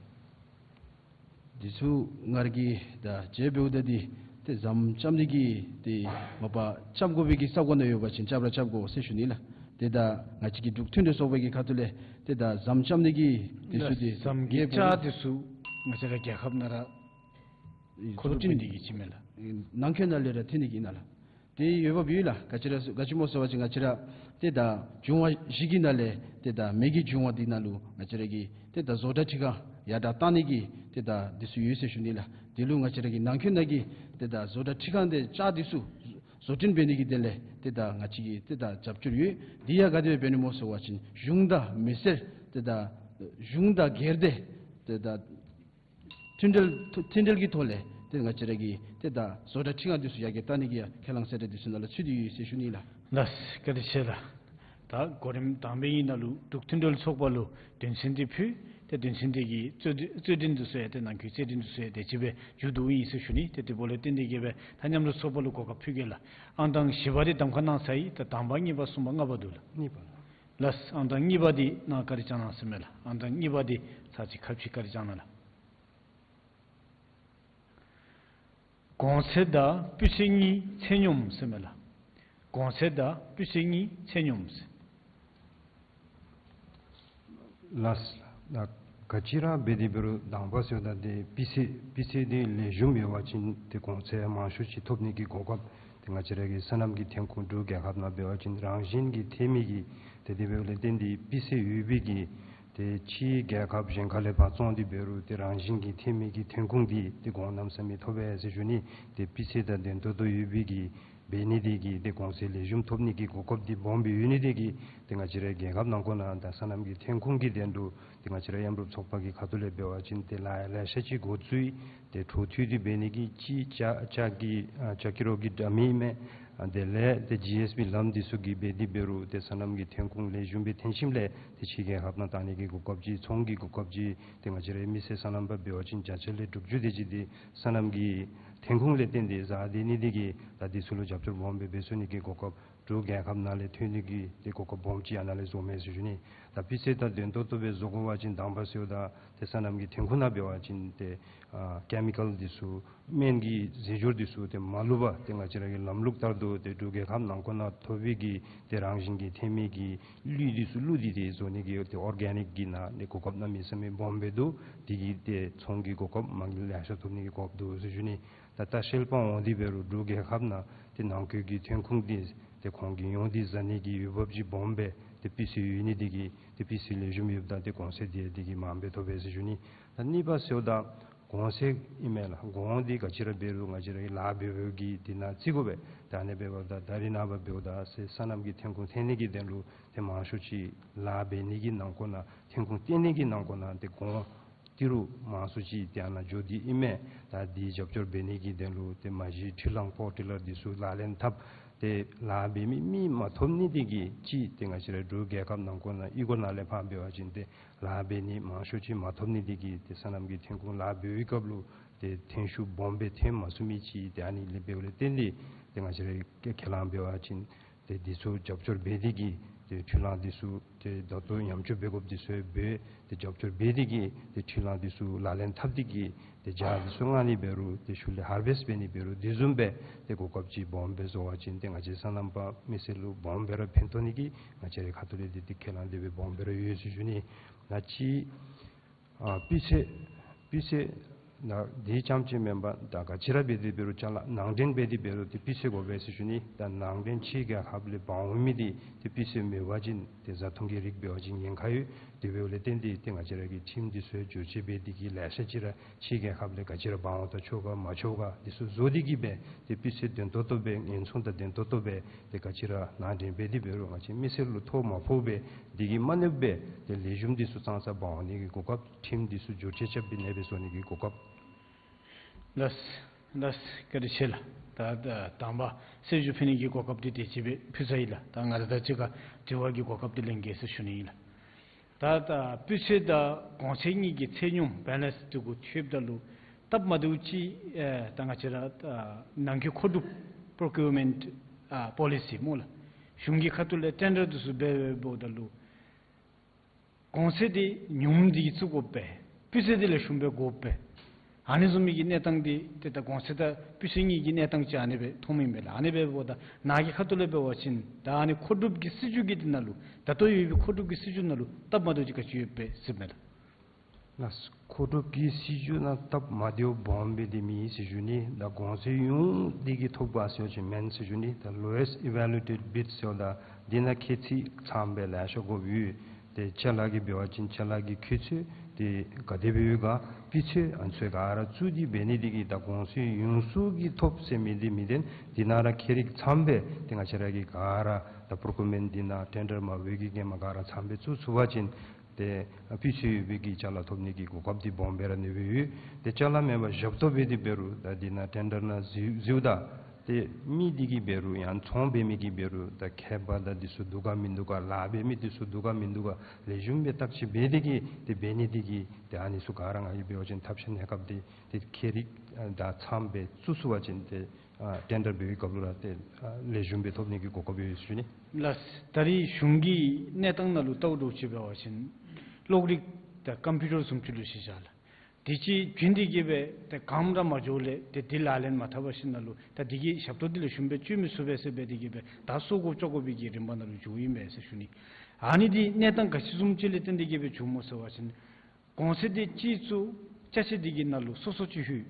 འདི་ཚུ་ང་ར་གིས་ད་དཔྱད་འབདཝ་ད་འདི་ཏེ་ཟམ་རྐྱབ་ནི་གི་ཏེ་མ་པ་རྐྱབ་དགོ་པའི་གི་ས་གོ་ནང་ཡོད་པ་ཅིན་རྐྱབ་ར་རྐྱབ་དགོ་ཟེར་ཞུ་ནི་ལགས། ཏེ་ད་ང་བཅས་ཀྱི་འབྲུག་མཐུན་འབྲེལ་ཚོགས་པ་གི་ཁ་ཐུག་ལས་ཏེ་ད་ཟམ་རྐྱབ་ནི་གི་འདི་ཚུ་ཏེ་ཟམ་གྱི་ལྕགས་འདི་ཚུ་ང་བཅས་ར་རྒྱལ་ཁབ་ནང་ར་མཁོ་སྒྲུབ་འབད་ནི་གི་ཅིག་མས་ལགས། ནང་འཁོད་ནང་ལས་ར་ཐོན་ནི་གི་ཨིན་ན་ལགས། ཏེ་ཡོདཔ་ཡོད་ལགས། ག་ཅི་ར་ག་ཅི་སྨོ་ཟེར་བ་ཅིན་ང་བཅས་ར་ཏེ་ད་འབྱུང་བ་བཞི་གི་ནང་ལས་ཏེ་ད་མེ་གི་འབྱུང་བ་འདི་ནང་ལུ་ང་བཅས་ར་གི་ཏེ་ད་བཟོ་གྲྭ་ཁྲི་ཁང་ཡར་དྲག་བཏང་ནི་གི་ཏེ་ད་འདི་ཚུ་ཡོད་ཟེར་ཞུ་ནི་ལགས། དེ་ལུ་ང་བཅས་ར་གི་ནང་འཁོད་ནང་གི་ཏེ་ད་བཟོ་གྲྭ་ཁྲི་ཁང་འདི་ལྕགས་འདི་ཚུ་བཟོ་སྐྲུན་འབད་ནི་གི་དོན་ལས་ཏེ་ད་ང་བཅས་ཀྱིས་ཏེ་ད་རྒྱབ་སྐྱོར་ཡོད། འདི་ཡང་ག་དེ་སྦེ་འབད་ནི་སྨོ་ཟེར་བ་ཅིན་གཞུང་དང་མི་སེར་ཏེ་ད་གཞུང་དང་སྒེར་སྡེ་ཏེ་ད་མཐུན་འབྲེལ་མཐུན་འབྲེལ་གྱི་ཐོག་ལས་ཏེ་ང་བཅས་ར་གི་ཏེ་ད་བཟོ་གྲྭ་ཁྲི་ཁང་འདི་ཚུ་ཡར་རྒྱས་གཏང་ནི་གི་ཡང་ཁས་བླངས་གསལ་བསྒྲགས་འདི་ཚུ་ནང་ལུ་ཚུད་དེ་ཡོད་ཟེར་ཞུ་ནི་ལགས། ལགས། བཀའ་དྲིན་ཆེ་ལགས། ད་གོ་རིམ་དང་པའི་ནང་ལུ་འབྲུག་མཐུན་འབྲེལ་ཚོགས་པ་ལུ་དོན་ཚན་འདི་ཕུལ། ཏེ་དོན་ཚན་འདི་གི་རྩོད་རྩོད་འགྲན་འདི་ཚུ་ཡང་ཏེ་ནང་འཁོད་རྩོད་འགྲན་འདི་ཚུ་ཡང་དེ་ཅིག་སྦེ་མཇུག་བསྡུཝ་ཨིན་ཟེར་ཞུ་ནི། ཏེ་དེ་འབདཝ་ལས་བརྟེན་ཏེ་གིས་སྦེ་ད་མཉམ་རུབ་ཚོགས་པ་ལུ་གོ་སྐབས་ཕུལ་གེ་ལགས། ཨང་གདངས་བཞི་པ་འདི་གདམ་ཁ་གནང་ཚར་ཡི། ད་དང་པ་གཉིས་པ་གསུམ་པ་ལྔ་པ་འདུག་ལགས། གཉིས་པ་ལགས། ལགས། ཨང་གདངས་གཉིས་པ་འདི་ནཱ་བཀའ་དྲིན་བསྐྱང་གནང་ཟེར་མས་ལགས། ཨང་གདངས་གཉིས་པ་འདི་ཚར་ཅིག་ཁ་ཕྱེ་བཀའ་དྲིན་བསྐྱང་གནང་ལགས། གོང་ཚད་དང་སྤུས་ཚད་གཉིས་ཚད་སྙོམས་ཟེར་མས་ལགས། གོང་ཚད་དང་སྤུས་ཚད་གཉིས་ཚད་སྙོམས་ཟེར། ལགས། ད་ག་ཅི་ར་འབད་དེ་འབད་རུང་དང་པ་ཟེརཝ་ད་ཏེ་སྤུས་ཚད་སྤུས་ཚད་འདི་ལེགས་ཤོམ་ཡོད་པ་ཅིན་ཏེ་གོང་ཚད་མང་ཤོས་ཅིག་ཐོབ་ནི་གི་གོ་སྐབས་ཏེ་ང་བཅས་ར་གི་སོ་ནམ་གྱི་ཐོན་ཁུངས་འབྲུག་རྒྱལ་ཁབ་ནང་འབད་བ་ཅིན་རང་བཞིན་གྱིས་ཐོན་མི་གི་ཏེ་དེ་འབདཝ་ལས་བརྟེན་ཏེ་སྤུས་ཚད་ཡོད་པའི་གི་ཏེ་ཕྱིའི་རྒྱལ་ཁབ་གཞན་ཁ་ལས་ཕར་བཙོང་སྟེ་འབད་རུང་ཏེ་རང་བཞིན་གྱིས་ཐོན་མི་གི་ཐོན་ཁུངས་འདི་ཏེ་གོང་གནམ་མེད་ས་མེད་ཐོབ་པས་ཟེར་ཞུ་ནི། ཏེ་སྤུས་ཚད་དང་ལྡན་ཏོག་ཏོ་ཡོད་པའི་གི་འབད་ནི་དེ་གིས་ཏེ་གོང་ཚད་ལེགས་ཤོམ་ཐོབ་ནི་གི་གོ་སྐབས་འདི་སྦོམ་སྦེ་ཡོད་ནི་དེ་གིས་ཏེ་ང་བཅས་རའི་རྒྱལ་ཁབ་ནང་འཁོད་ནང་ད་སོ་ནམ་གྱི་ཐོན་ཁུངས་ཀྱི་དོན་དུ་ཏེ་ང་བཅས་རའི་མཉམ་རུབ་ཚོགས་པ་གི་ཁ་ཐུག་ལས་འབད་བ་ཅིན་ཏེ་ལཱ་ལེ་ཤ་ཅིག་འགོ་བཙུགས་ཏེ་འཕྲོ་མཐུད་དེ་འབད་ནི་གི་ཅིག་ལྕགས་ལྕགས་ཀྱི་ཨ་ལྕགས་ཀྱི་རོ་གི་འདྲ་མིན་མས། ཨ་དེ་ལས་ཏེ་ཇི་ཨེསི་བི་ལམ་འདི་ཚུ་གིས་འབད་དེ་འབད་རུང་ཏེ་སོ་ནམ་གྱི་ཐོན་ཁུངས་ལེགས་ཤོམ་སྦེ་ཐོན་ཞིནམ་ལས་ཏེ་ཕྱི་རྒྱལ་ཁབ་ནང་བཏང་ནི་གི་གོ་སྐབས་ཅིག་ཚོང་གི་གོ་སྐབས་ཅིག་ཏེ་ང་བཅས་རའི་མི་སེར་སོ་ནམ་པ་འབད་བ་ཅིན་བརྒྱ་ཆ་ལས་དྲུག་ཅུ་དེ་ཅིག་འདི་སོ་ནམ་གྱི་ཐོན་ཁུངས་ལས་བརྟེན་ཏེ་བཟའ་སྡོད་ནི་དེ་གིས་ད་འདི་ཚུ་ལུ་རྒྱབ་སྐྱོར་སྦོམ་སྦེ་འབད་ཚུགས་ནི་གི་གོ་སྐབས་ འབྲུག་རྒྱལ་ཁབ་ནང་ལས་ཐོན་ནི་གི་ཏེ་གོ་སྐབས་སྦོམ་ཅིག་ཨ་ནཱ་ལས་བཟོ་མས་ཟེར་ཞུ་ནི། ད་སྤུས་ཚད་དང་ལྡན་ཏོག་ཏོ་སྦེ་བཟོ་དགོ་པ་ཅིན་དང་པ་ཟེརཝ་ད་ཏེ་སོ་ནམ་གྱི་ཐོན་ཁུངས་ནང་འབད་བ་ཅིན་ཏེ་ཨ་ཀེ་མི་ཀཱལ་འདི་ཚུ་སྨན་གྱི་རྫས་སྦྱོར་འདི་ཚུ་ཏེ་མ་བླུགས་པར་ཏེ་ང་བཅས་ར་གི་ལམ་ལུགས་ལྟར་དུ་ཏེ་འབྲུག་རྒྱལ་ཁབ་ནང་འཁོད་ནང་ཐོབ་པའི་གི་ཏེ་རང་བཞིན་གྱིས་ཐོན་མི་གི་ལུད་འདི་ཚུ་བླུགས་ཏེ་ཏེ་བཟོ་ནི་གི་ཏེ་ཨོར་གེ་ནིཀ་གི་ནང་ལས་གོ་སྐབས་གནམ་མེད་ས་མེད་སྦོམ་སྦེ་འདུག། དེ་གིས་ཏེ་ཚོང་གི་གོ་སྐབས་མ་གི་ལེ་ཤ་ཐོབ་ནི་གི་གོ་སྐབས་འདུག་ཟེར་ཞུ་ནི། ད་ལྟ་བཤལ་པ་འོང་སྟེ་འབད་རུང་འབྲུག་རྒྱལ་ཁབ་ནང་ཏེ་ནང་འཁོད་ཀྱི་ཐོན་ཁུངས་འདི་ཏེ་ཁོང་གིས་ཡོང་སྟེ་ཟ་ནི་གི་འོས་འབབ་ཅིག་སྦོམ་སྦེ་ཏེ་སྤུས་ཚད་ཡོད་ནི་དེ་གིས་ཏེ་སྤུས་ཚད་ལེགས་ཤོམ་ཡོདཔ་ད་ཏེ་གོང་ཚད་དེ་དེ་གིས་མངམ་སྦེ་ཐོབ་པས་ཟེར་ཞུ་ནི། ད་གཉིས་པ་ཟེརཝ་ད་གོང་ཚད་ཨིན་མས་ལགས། གོང་འདི་ག་ཅི་ར་འབད་རུང་ང་བཅས་ར་གི་ལཱ་འབད་འབདཝ་གི་དེ་ནང་བརྩི་དགོ་པས། ད་ཨ་ནི་འབདཝ་ད་ད་རེས་ནངས་པ་འབདཝ་ད་ཟེར་སོ་ནམ་གྱི་ཐོན་ཁུངས་ཐོན་ནི་གི་དོན་ལུ་ཏེ་མང་ཤོས་ཅིག་ལཱ་འབད་ནི་གི་ནང་འཁོད་ནང་ཐོན་ཁུངས་བཏོན་ནི་གི་ནང་འཁོད་ནང་ཏེ་གོང་ཏི་རུ་མང་སུ་ཅིག་ཏེ་ཨ་ནཱ་འགྱོ་སྟེ་ཨིན་མས། ད་འདི་རྒྱབ་སྐྱོར་འབད་ནི་གི་དོན་ལུ་ཏེ་མ་གཞི་འཕྲུལ་གླང་པོར་ཊི་ལར་འདི་ཚུ་ལག་ལེན་འཐབ། ཏེ་ལཱ་འབད་མི་མི་མ་ཐོབ་ནི་དེ་གིས་ཅིག་ཏེ་ང་བཅས་ར་འབྲུག་རྒྱལ་ཁབ་ནང་འཁོད་ནང་གཡུས་སྒོ་ནང་ལས་ཕར་འབད་བ་ཅིན་ཏེ་ལཱ་འབད་ནི་མང་ཤོས་ཅིག་མ་ཐོབ་ནི་དེ་གིས་ཏེ་སོ་ནམ་གྱི་ཐོན་ཁུངས་ལཱ་འབད་བའི་སྐབས་ལུ་ཏེ་ཐོན་ཤུགས་སྦོམ་སྦེ་ཐོན་མ་ཚུགས་མི་ཅིག་ཏེ་ཨ་ནི་ལས་འབདཝ་ལས་བརྟེན་ཏེ་ཏེ་ང་བཅས་ར་ཁས་ལེན་འབད་བ་ཅིན་ཏེ་འདི་ཚུ་རྒྱབ་སྐྱོར་འབད་དེ་གིས་ཏེ་འཕྲུལ་གླང་འདི་ཚུ་ཏེ་ད་ལྟོ་ཉམས་བཅོས་འབད་དགོཔ་འདི་ཚུ་འབད། ཏེ་རྒྱབ་སྐྱོར་འབད་དེ་གིས་ཏེ་འཕྲུལ་གླང་འདི་ཚུ་ལག་ལེན་འཐབ་སྟེ་གིས་ཏེ་བྱཱ་འདི་ཚུ་མངག་ནི་འབད་རུང་ཏེ་ཤུལ་ལས་ཧར་བེསཊ་འབད་ནི་འབད་རུང་དེ་བཟུམ་སྦེ་ཏེ་གོ་སྐབས་ཅིག་སྦོམ་སྦེ་བཟོ་བ་ཅིན་ཏེ་ང་བཅས་སོ་ནམ་པ་མི་སེར་ལུ་སྦོམ་སྦེ་ར་ཕན་ཐོགས་ནི་གི་ང་བཅས་རའི་ཁ་ཐུག་ལས་ཏེ་ཏེ་ཁས་ལེན་འདི་སྦེ་སྦོམ་སྦེ་ར་ཡོད་ཟེར་ཞུ་ནི། ནཱ་ཅིག་ཨ་སྤུས་ཚད་སྤུས་ཚད་ནཱ་འདི་ཙམ་ཅིག་མེན་པར་ད་ག་ཅི་ར་འབད་དེ་འབད་རུང་ཅ་ལ་ནང་འདྲེན་འབད་དེ་འབད་རུང་ཏེ་སྤུས་ཚད་དགོ་པས་ཟེར་ཞུ་ནི། ད་ནང་འདྲེན་ཕྱི་རྒྱལ་ཁབ་ལས་འབག་འོང་མི་འདི་ཏེ་སྤུས་ཚད་མེད་པ་ཅིན་ཏེ་བཟའ་འཐུང་གི་རིགས་འབད་བ་ཅིན་ཉེན་ཁ་ཡོད། དེ་འབདཝ་ལས་བརྟེན་ཏེ་ཏེ་ང་བཅས་ར་གི་ཁྲིམས་འདི་ཚུ་བསྒྱུར་བཅོས་འབད་དེ་གིས་ལེ་ཤ་ཅིག་ར་ཕྱི་རྒྱལ་ཁབ་ལས་ག་ཅི་ར་འབག་འོང་ད་ཆོག་ག་མ་ཆོག་ག་འདི་ཚུ་བཟོ་སྟེ་གིས་སྦེ་ཏེ་སྤུས་ཚད་ལྡན་ཏོག་ཏོ་སྦེ་ཉེན་སྲུང་དང་ལྡན་ཏོག་ཏོ་སྦེ་ཏེ་ག་ཅི་ར་ནང་འདྲེན་འབད་དེ་འབད་རུང་ང་བཅས་མི་སེར་ལུ་ཐོ་མ་ཕོག་པར་དེ་གིས་མ་གནོད་པར་ཏེ་ལེགས་ཤོམ་འདི་ཚུ་ཙང་ཙ་འབག་འོང་ནི་གི་གོ་སྐབས། ཁྲིམས་འདི་ཚུ་བསྒྱུར་བཅོས་རྐྱབ་སྦེ་ཨ་ནེ་སྦེ་བཟོ་ནི་གི་གོ་སྐབས། ལགས་ལགས། བཀའ་དྲིན་ཆེ་ལགས། ད་ད་དང་པ་གསལ་ཞུ་ཕུལ་ནི་གི་གོ་སྐབས་འདི་དེ་ཅིག་སྦེ་ཕུལ་ཚར་ཡི་ལགས། ད་ང་ར་དང་གཅིག་ཁར་དྲི་བ་གི་གོ་སྐབས་འདི་ལེན་གེ་ཟེར་ཞུ་ནི་ཨིན་ལགས། ད་ད་སྤུས་ཚད་དང་གོང་ཚད་གཉིས་ཀྱི་ཚད་སྙོམས་བེ་ལེནསི་འདི་གུ་ཐེབས་ད་ལུ་སྟབས་མ་བདེཝ་ཅིག་ཨེ་ད་ང་བཅས་ར་ད་ནང་འཁོད་མཁོ་སྒྲུབ་པོརོ་ཀིའུར་མེནཊ་ཨ་པོ་ལི་སི་སྨོ་ལགས། གཞུང་གི་ཁ་ཐུག་ལས་ཊེན་ཌར་འདི་ཚུ་འབད་འབདཝ་ད་ལུ་གོང་ཚད་འདི་ཉུངམ་འདི་གིས་བཙུགས་དགོ་པས། སྤུས་ཚད་འདི་ལེགས་ཤོམ་སྦེ་དགོ་པས། ཨ་ནི་བཟུམ་མའི་གི་གནས་སྟངས་འདི་ཏེ་ད་གོང་ཚད་དང་སྤུས་ཚད་གཉིས་ཀྱི་གནས་སྟངས་ཅིག་ཨ་ནི་སྦེ་མཐོངམ་ཨིན་པས་ལགས། ཨ་ནི་སྦེ་འབདཝ་ད་ནཱ་གི་ཁ་ཐུག་ལས་འབད་བ་ཅིན་ད་ཨ་ནི་མཁོ་སྒྲུབ་ཀྱི་སྲིད་བྱུས་ཀྱི་འདི་ནང་ལུ་ད་ལྟོ་ཡོད་པའི་མཁོ་སྒྲུབ་ཀྱི་སྲིད་བྱུས་ནང་ལུ་སྟབས་མ་བདེཝ་ཅིག་ག་ཅི་ཡོདཔ་སྦེ་གཟིགསཔ་མས་ལགས། ལགས། མཁོ་སྒྲུབ་ཀྱི་སྲིད་བྱུས་ནང་སྟབས་མ་བདེཝ་སྦོམ་སྦེ་འདི་མེད་ཟེར་ཞུ་ནི། ད་གོང་ཚད་ཉུང་འདི་གིས་ཐོབ་ག་ཟེར་བ་ཅིན་མེན་ཟེར་ཞུ་ནི། ད་ལོ་ཡེསཊ་ཨི་ཝེ་ལུ་ཨེ་ཊེཌ་བིཌ་ཟེརཝ་ད་འདི་ནང་ཁྱད་ཚད་ཚངམ་སྦེ་ལེ་ཤ་དགོཔ་ཡོད། ཏེ་ཅ་ལ་གི་འབད་བ་ཅིན་ཅ་ལ་གི་ཁྱད་ཚད་འདི་ག་དེ་སྦེ་ཡོད་ག་སྤུས་ཚད་ཨ་ནི་ཚུ་ག་ར་བཙུགས་ཏེ་འབད་ནི་འདི་གིས་ད་གོང་ཚད་ཉུང་སུ་གིས་ཐོབ་ཟེར་མི་འདི་མི་བདེན། འདི་ནང་ར་ཁྱད་རིགས་ཚངམ་སྦེ་ཏེ་ང་བཅས་ར་གིས་ག་ར་ད་པོརོ་ཀིའུར་མེནཊ་འདི་ནང་ཊེན་ཌར་མ་འབད་བའི་གི་གེ་མ་ག་ར་ཚངམ་སྦེ་བཙུགས་ཚུགས་པ་ཅིན་ཏེ་སྤུས་ཚད་ཡོད་པའི་གི་ཅ་ལ་ཐོབ་ནི་གི་གོ་སྐབས་འདི་སྦོམ་སྦེ་ར་ནི་སྦེ་ཡོད། ཏེ་ཅ་ལ་མེན་པར་ཞབས་ཏོག་འབད་དེ་འབད་རུང་ད་འདི་ནང་ཊེན་ཌར་ནང་གཟིགས་གཟིགསཔ་ད་ཏེ་མི་འདི་གིས་འབད་རུང་ཡང་ཚོང་འབད་མི་གིས་འབད་རུང་ད་མཁསཔ་དང་འདི་ཚུ་འདུག་ག་མིན་འདུག་ག་ལཱ་འབད་མི་འདི་ཚུ་འདུག་ག་མིན་འདུག་ག་ལེགས་ཤོམ་སྦེ་བརྟག་དཔྱད་འབད་དེ་གིས་ཏེ་འབད་ནི་འདི་གིས་ཏེ་ཨ་ནི་ཚུ་ག་ར་ང་གིས་འབད་བ་ཅིན་ཐབས་ཤེས་གནས་སྐབས་འདི་ཏེ་ཁྱད་རིགས་ཨ་ད་ཚངམ་སྦེ་བཙུགས་ཚུགས་པ་ཅིན་ཏེ་ཨ་ཊེན་ཌར་འབད་བའི་སྐབས་ལུ་ར་ཏེ་ཨ་ལེགས་ཤོམ་སྦེ་ཐོབ་ནི་གི་གོ་སྐབས་ཡོད་ཟེར་ཞུ་ནི། ལགས། ད་རེས་གཞུང་གི་གནས་སྟངས་ནང་ལུ་བལྟཝ་འདྲཝ་ཅིག་འབད་བ་ཅིན་གློག་རིག་དང་ཀམ་པིའུ་ཊར་བཟུམ་ཅིག་ལུ་གཞི་བཞག་ལགས། དེ་ཅིག་བྱིན་ཏེ་གིས་སྦེ་ཏེ་ག་ནི་ར་མ་འགྱོཝ་ལས་ཏེ་འདི་ལག་ལེན་མ་འཐབ་པར་ཞིནམ་ལས་ད་འདི་གི་ཞབས་ཏོག་འདི་ལེགས་ཤོམ་སྦེ་སྤྱོད་མི་ཚུགས་པས་ཟེར་འབད་དེ་གིས་སྦེ་ད་སོར་དགོཔ་བཅོ་དགོ་པའི་གི་རིམ་པ་ནང་ལུ་འགྱོཝ་ཨིན་པས་ཟེར་ཞུ་ནི། ཨ་ནི་འདི་གནས་སྟངས་ག་ཅི་བཟུམ་ཅིག་ལས་བརྟེན་ཏེ་གིས་སྦེ་བྱུངམ་སྨོ་ཟེར་བ་ཅིན་གོང་ཚད་འདི་གཅིག་བཙུགས་ཅ་ཆས་འདི་གི་ནང་ལུ་སོ་སོ་ཅིག་ལྷོད།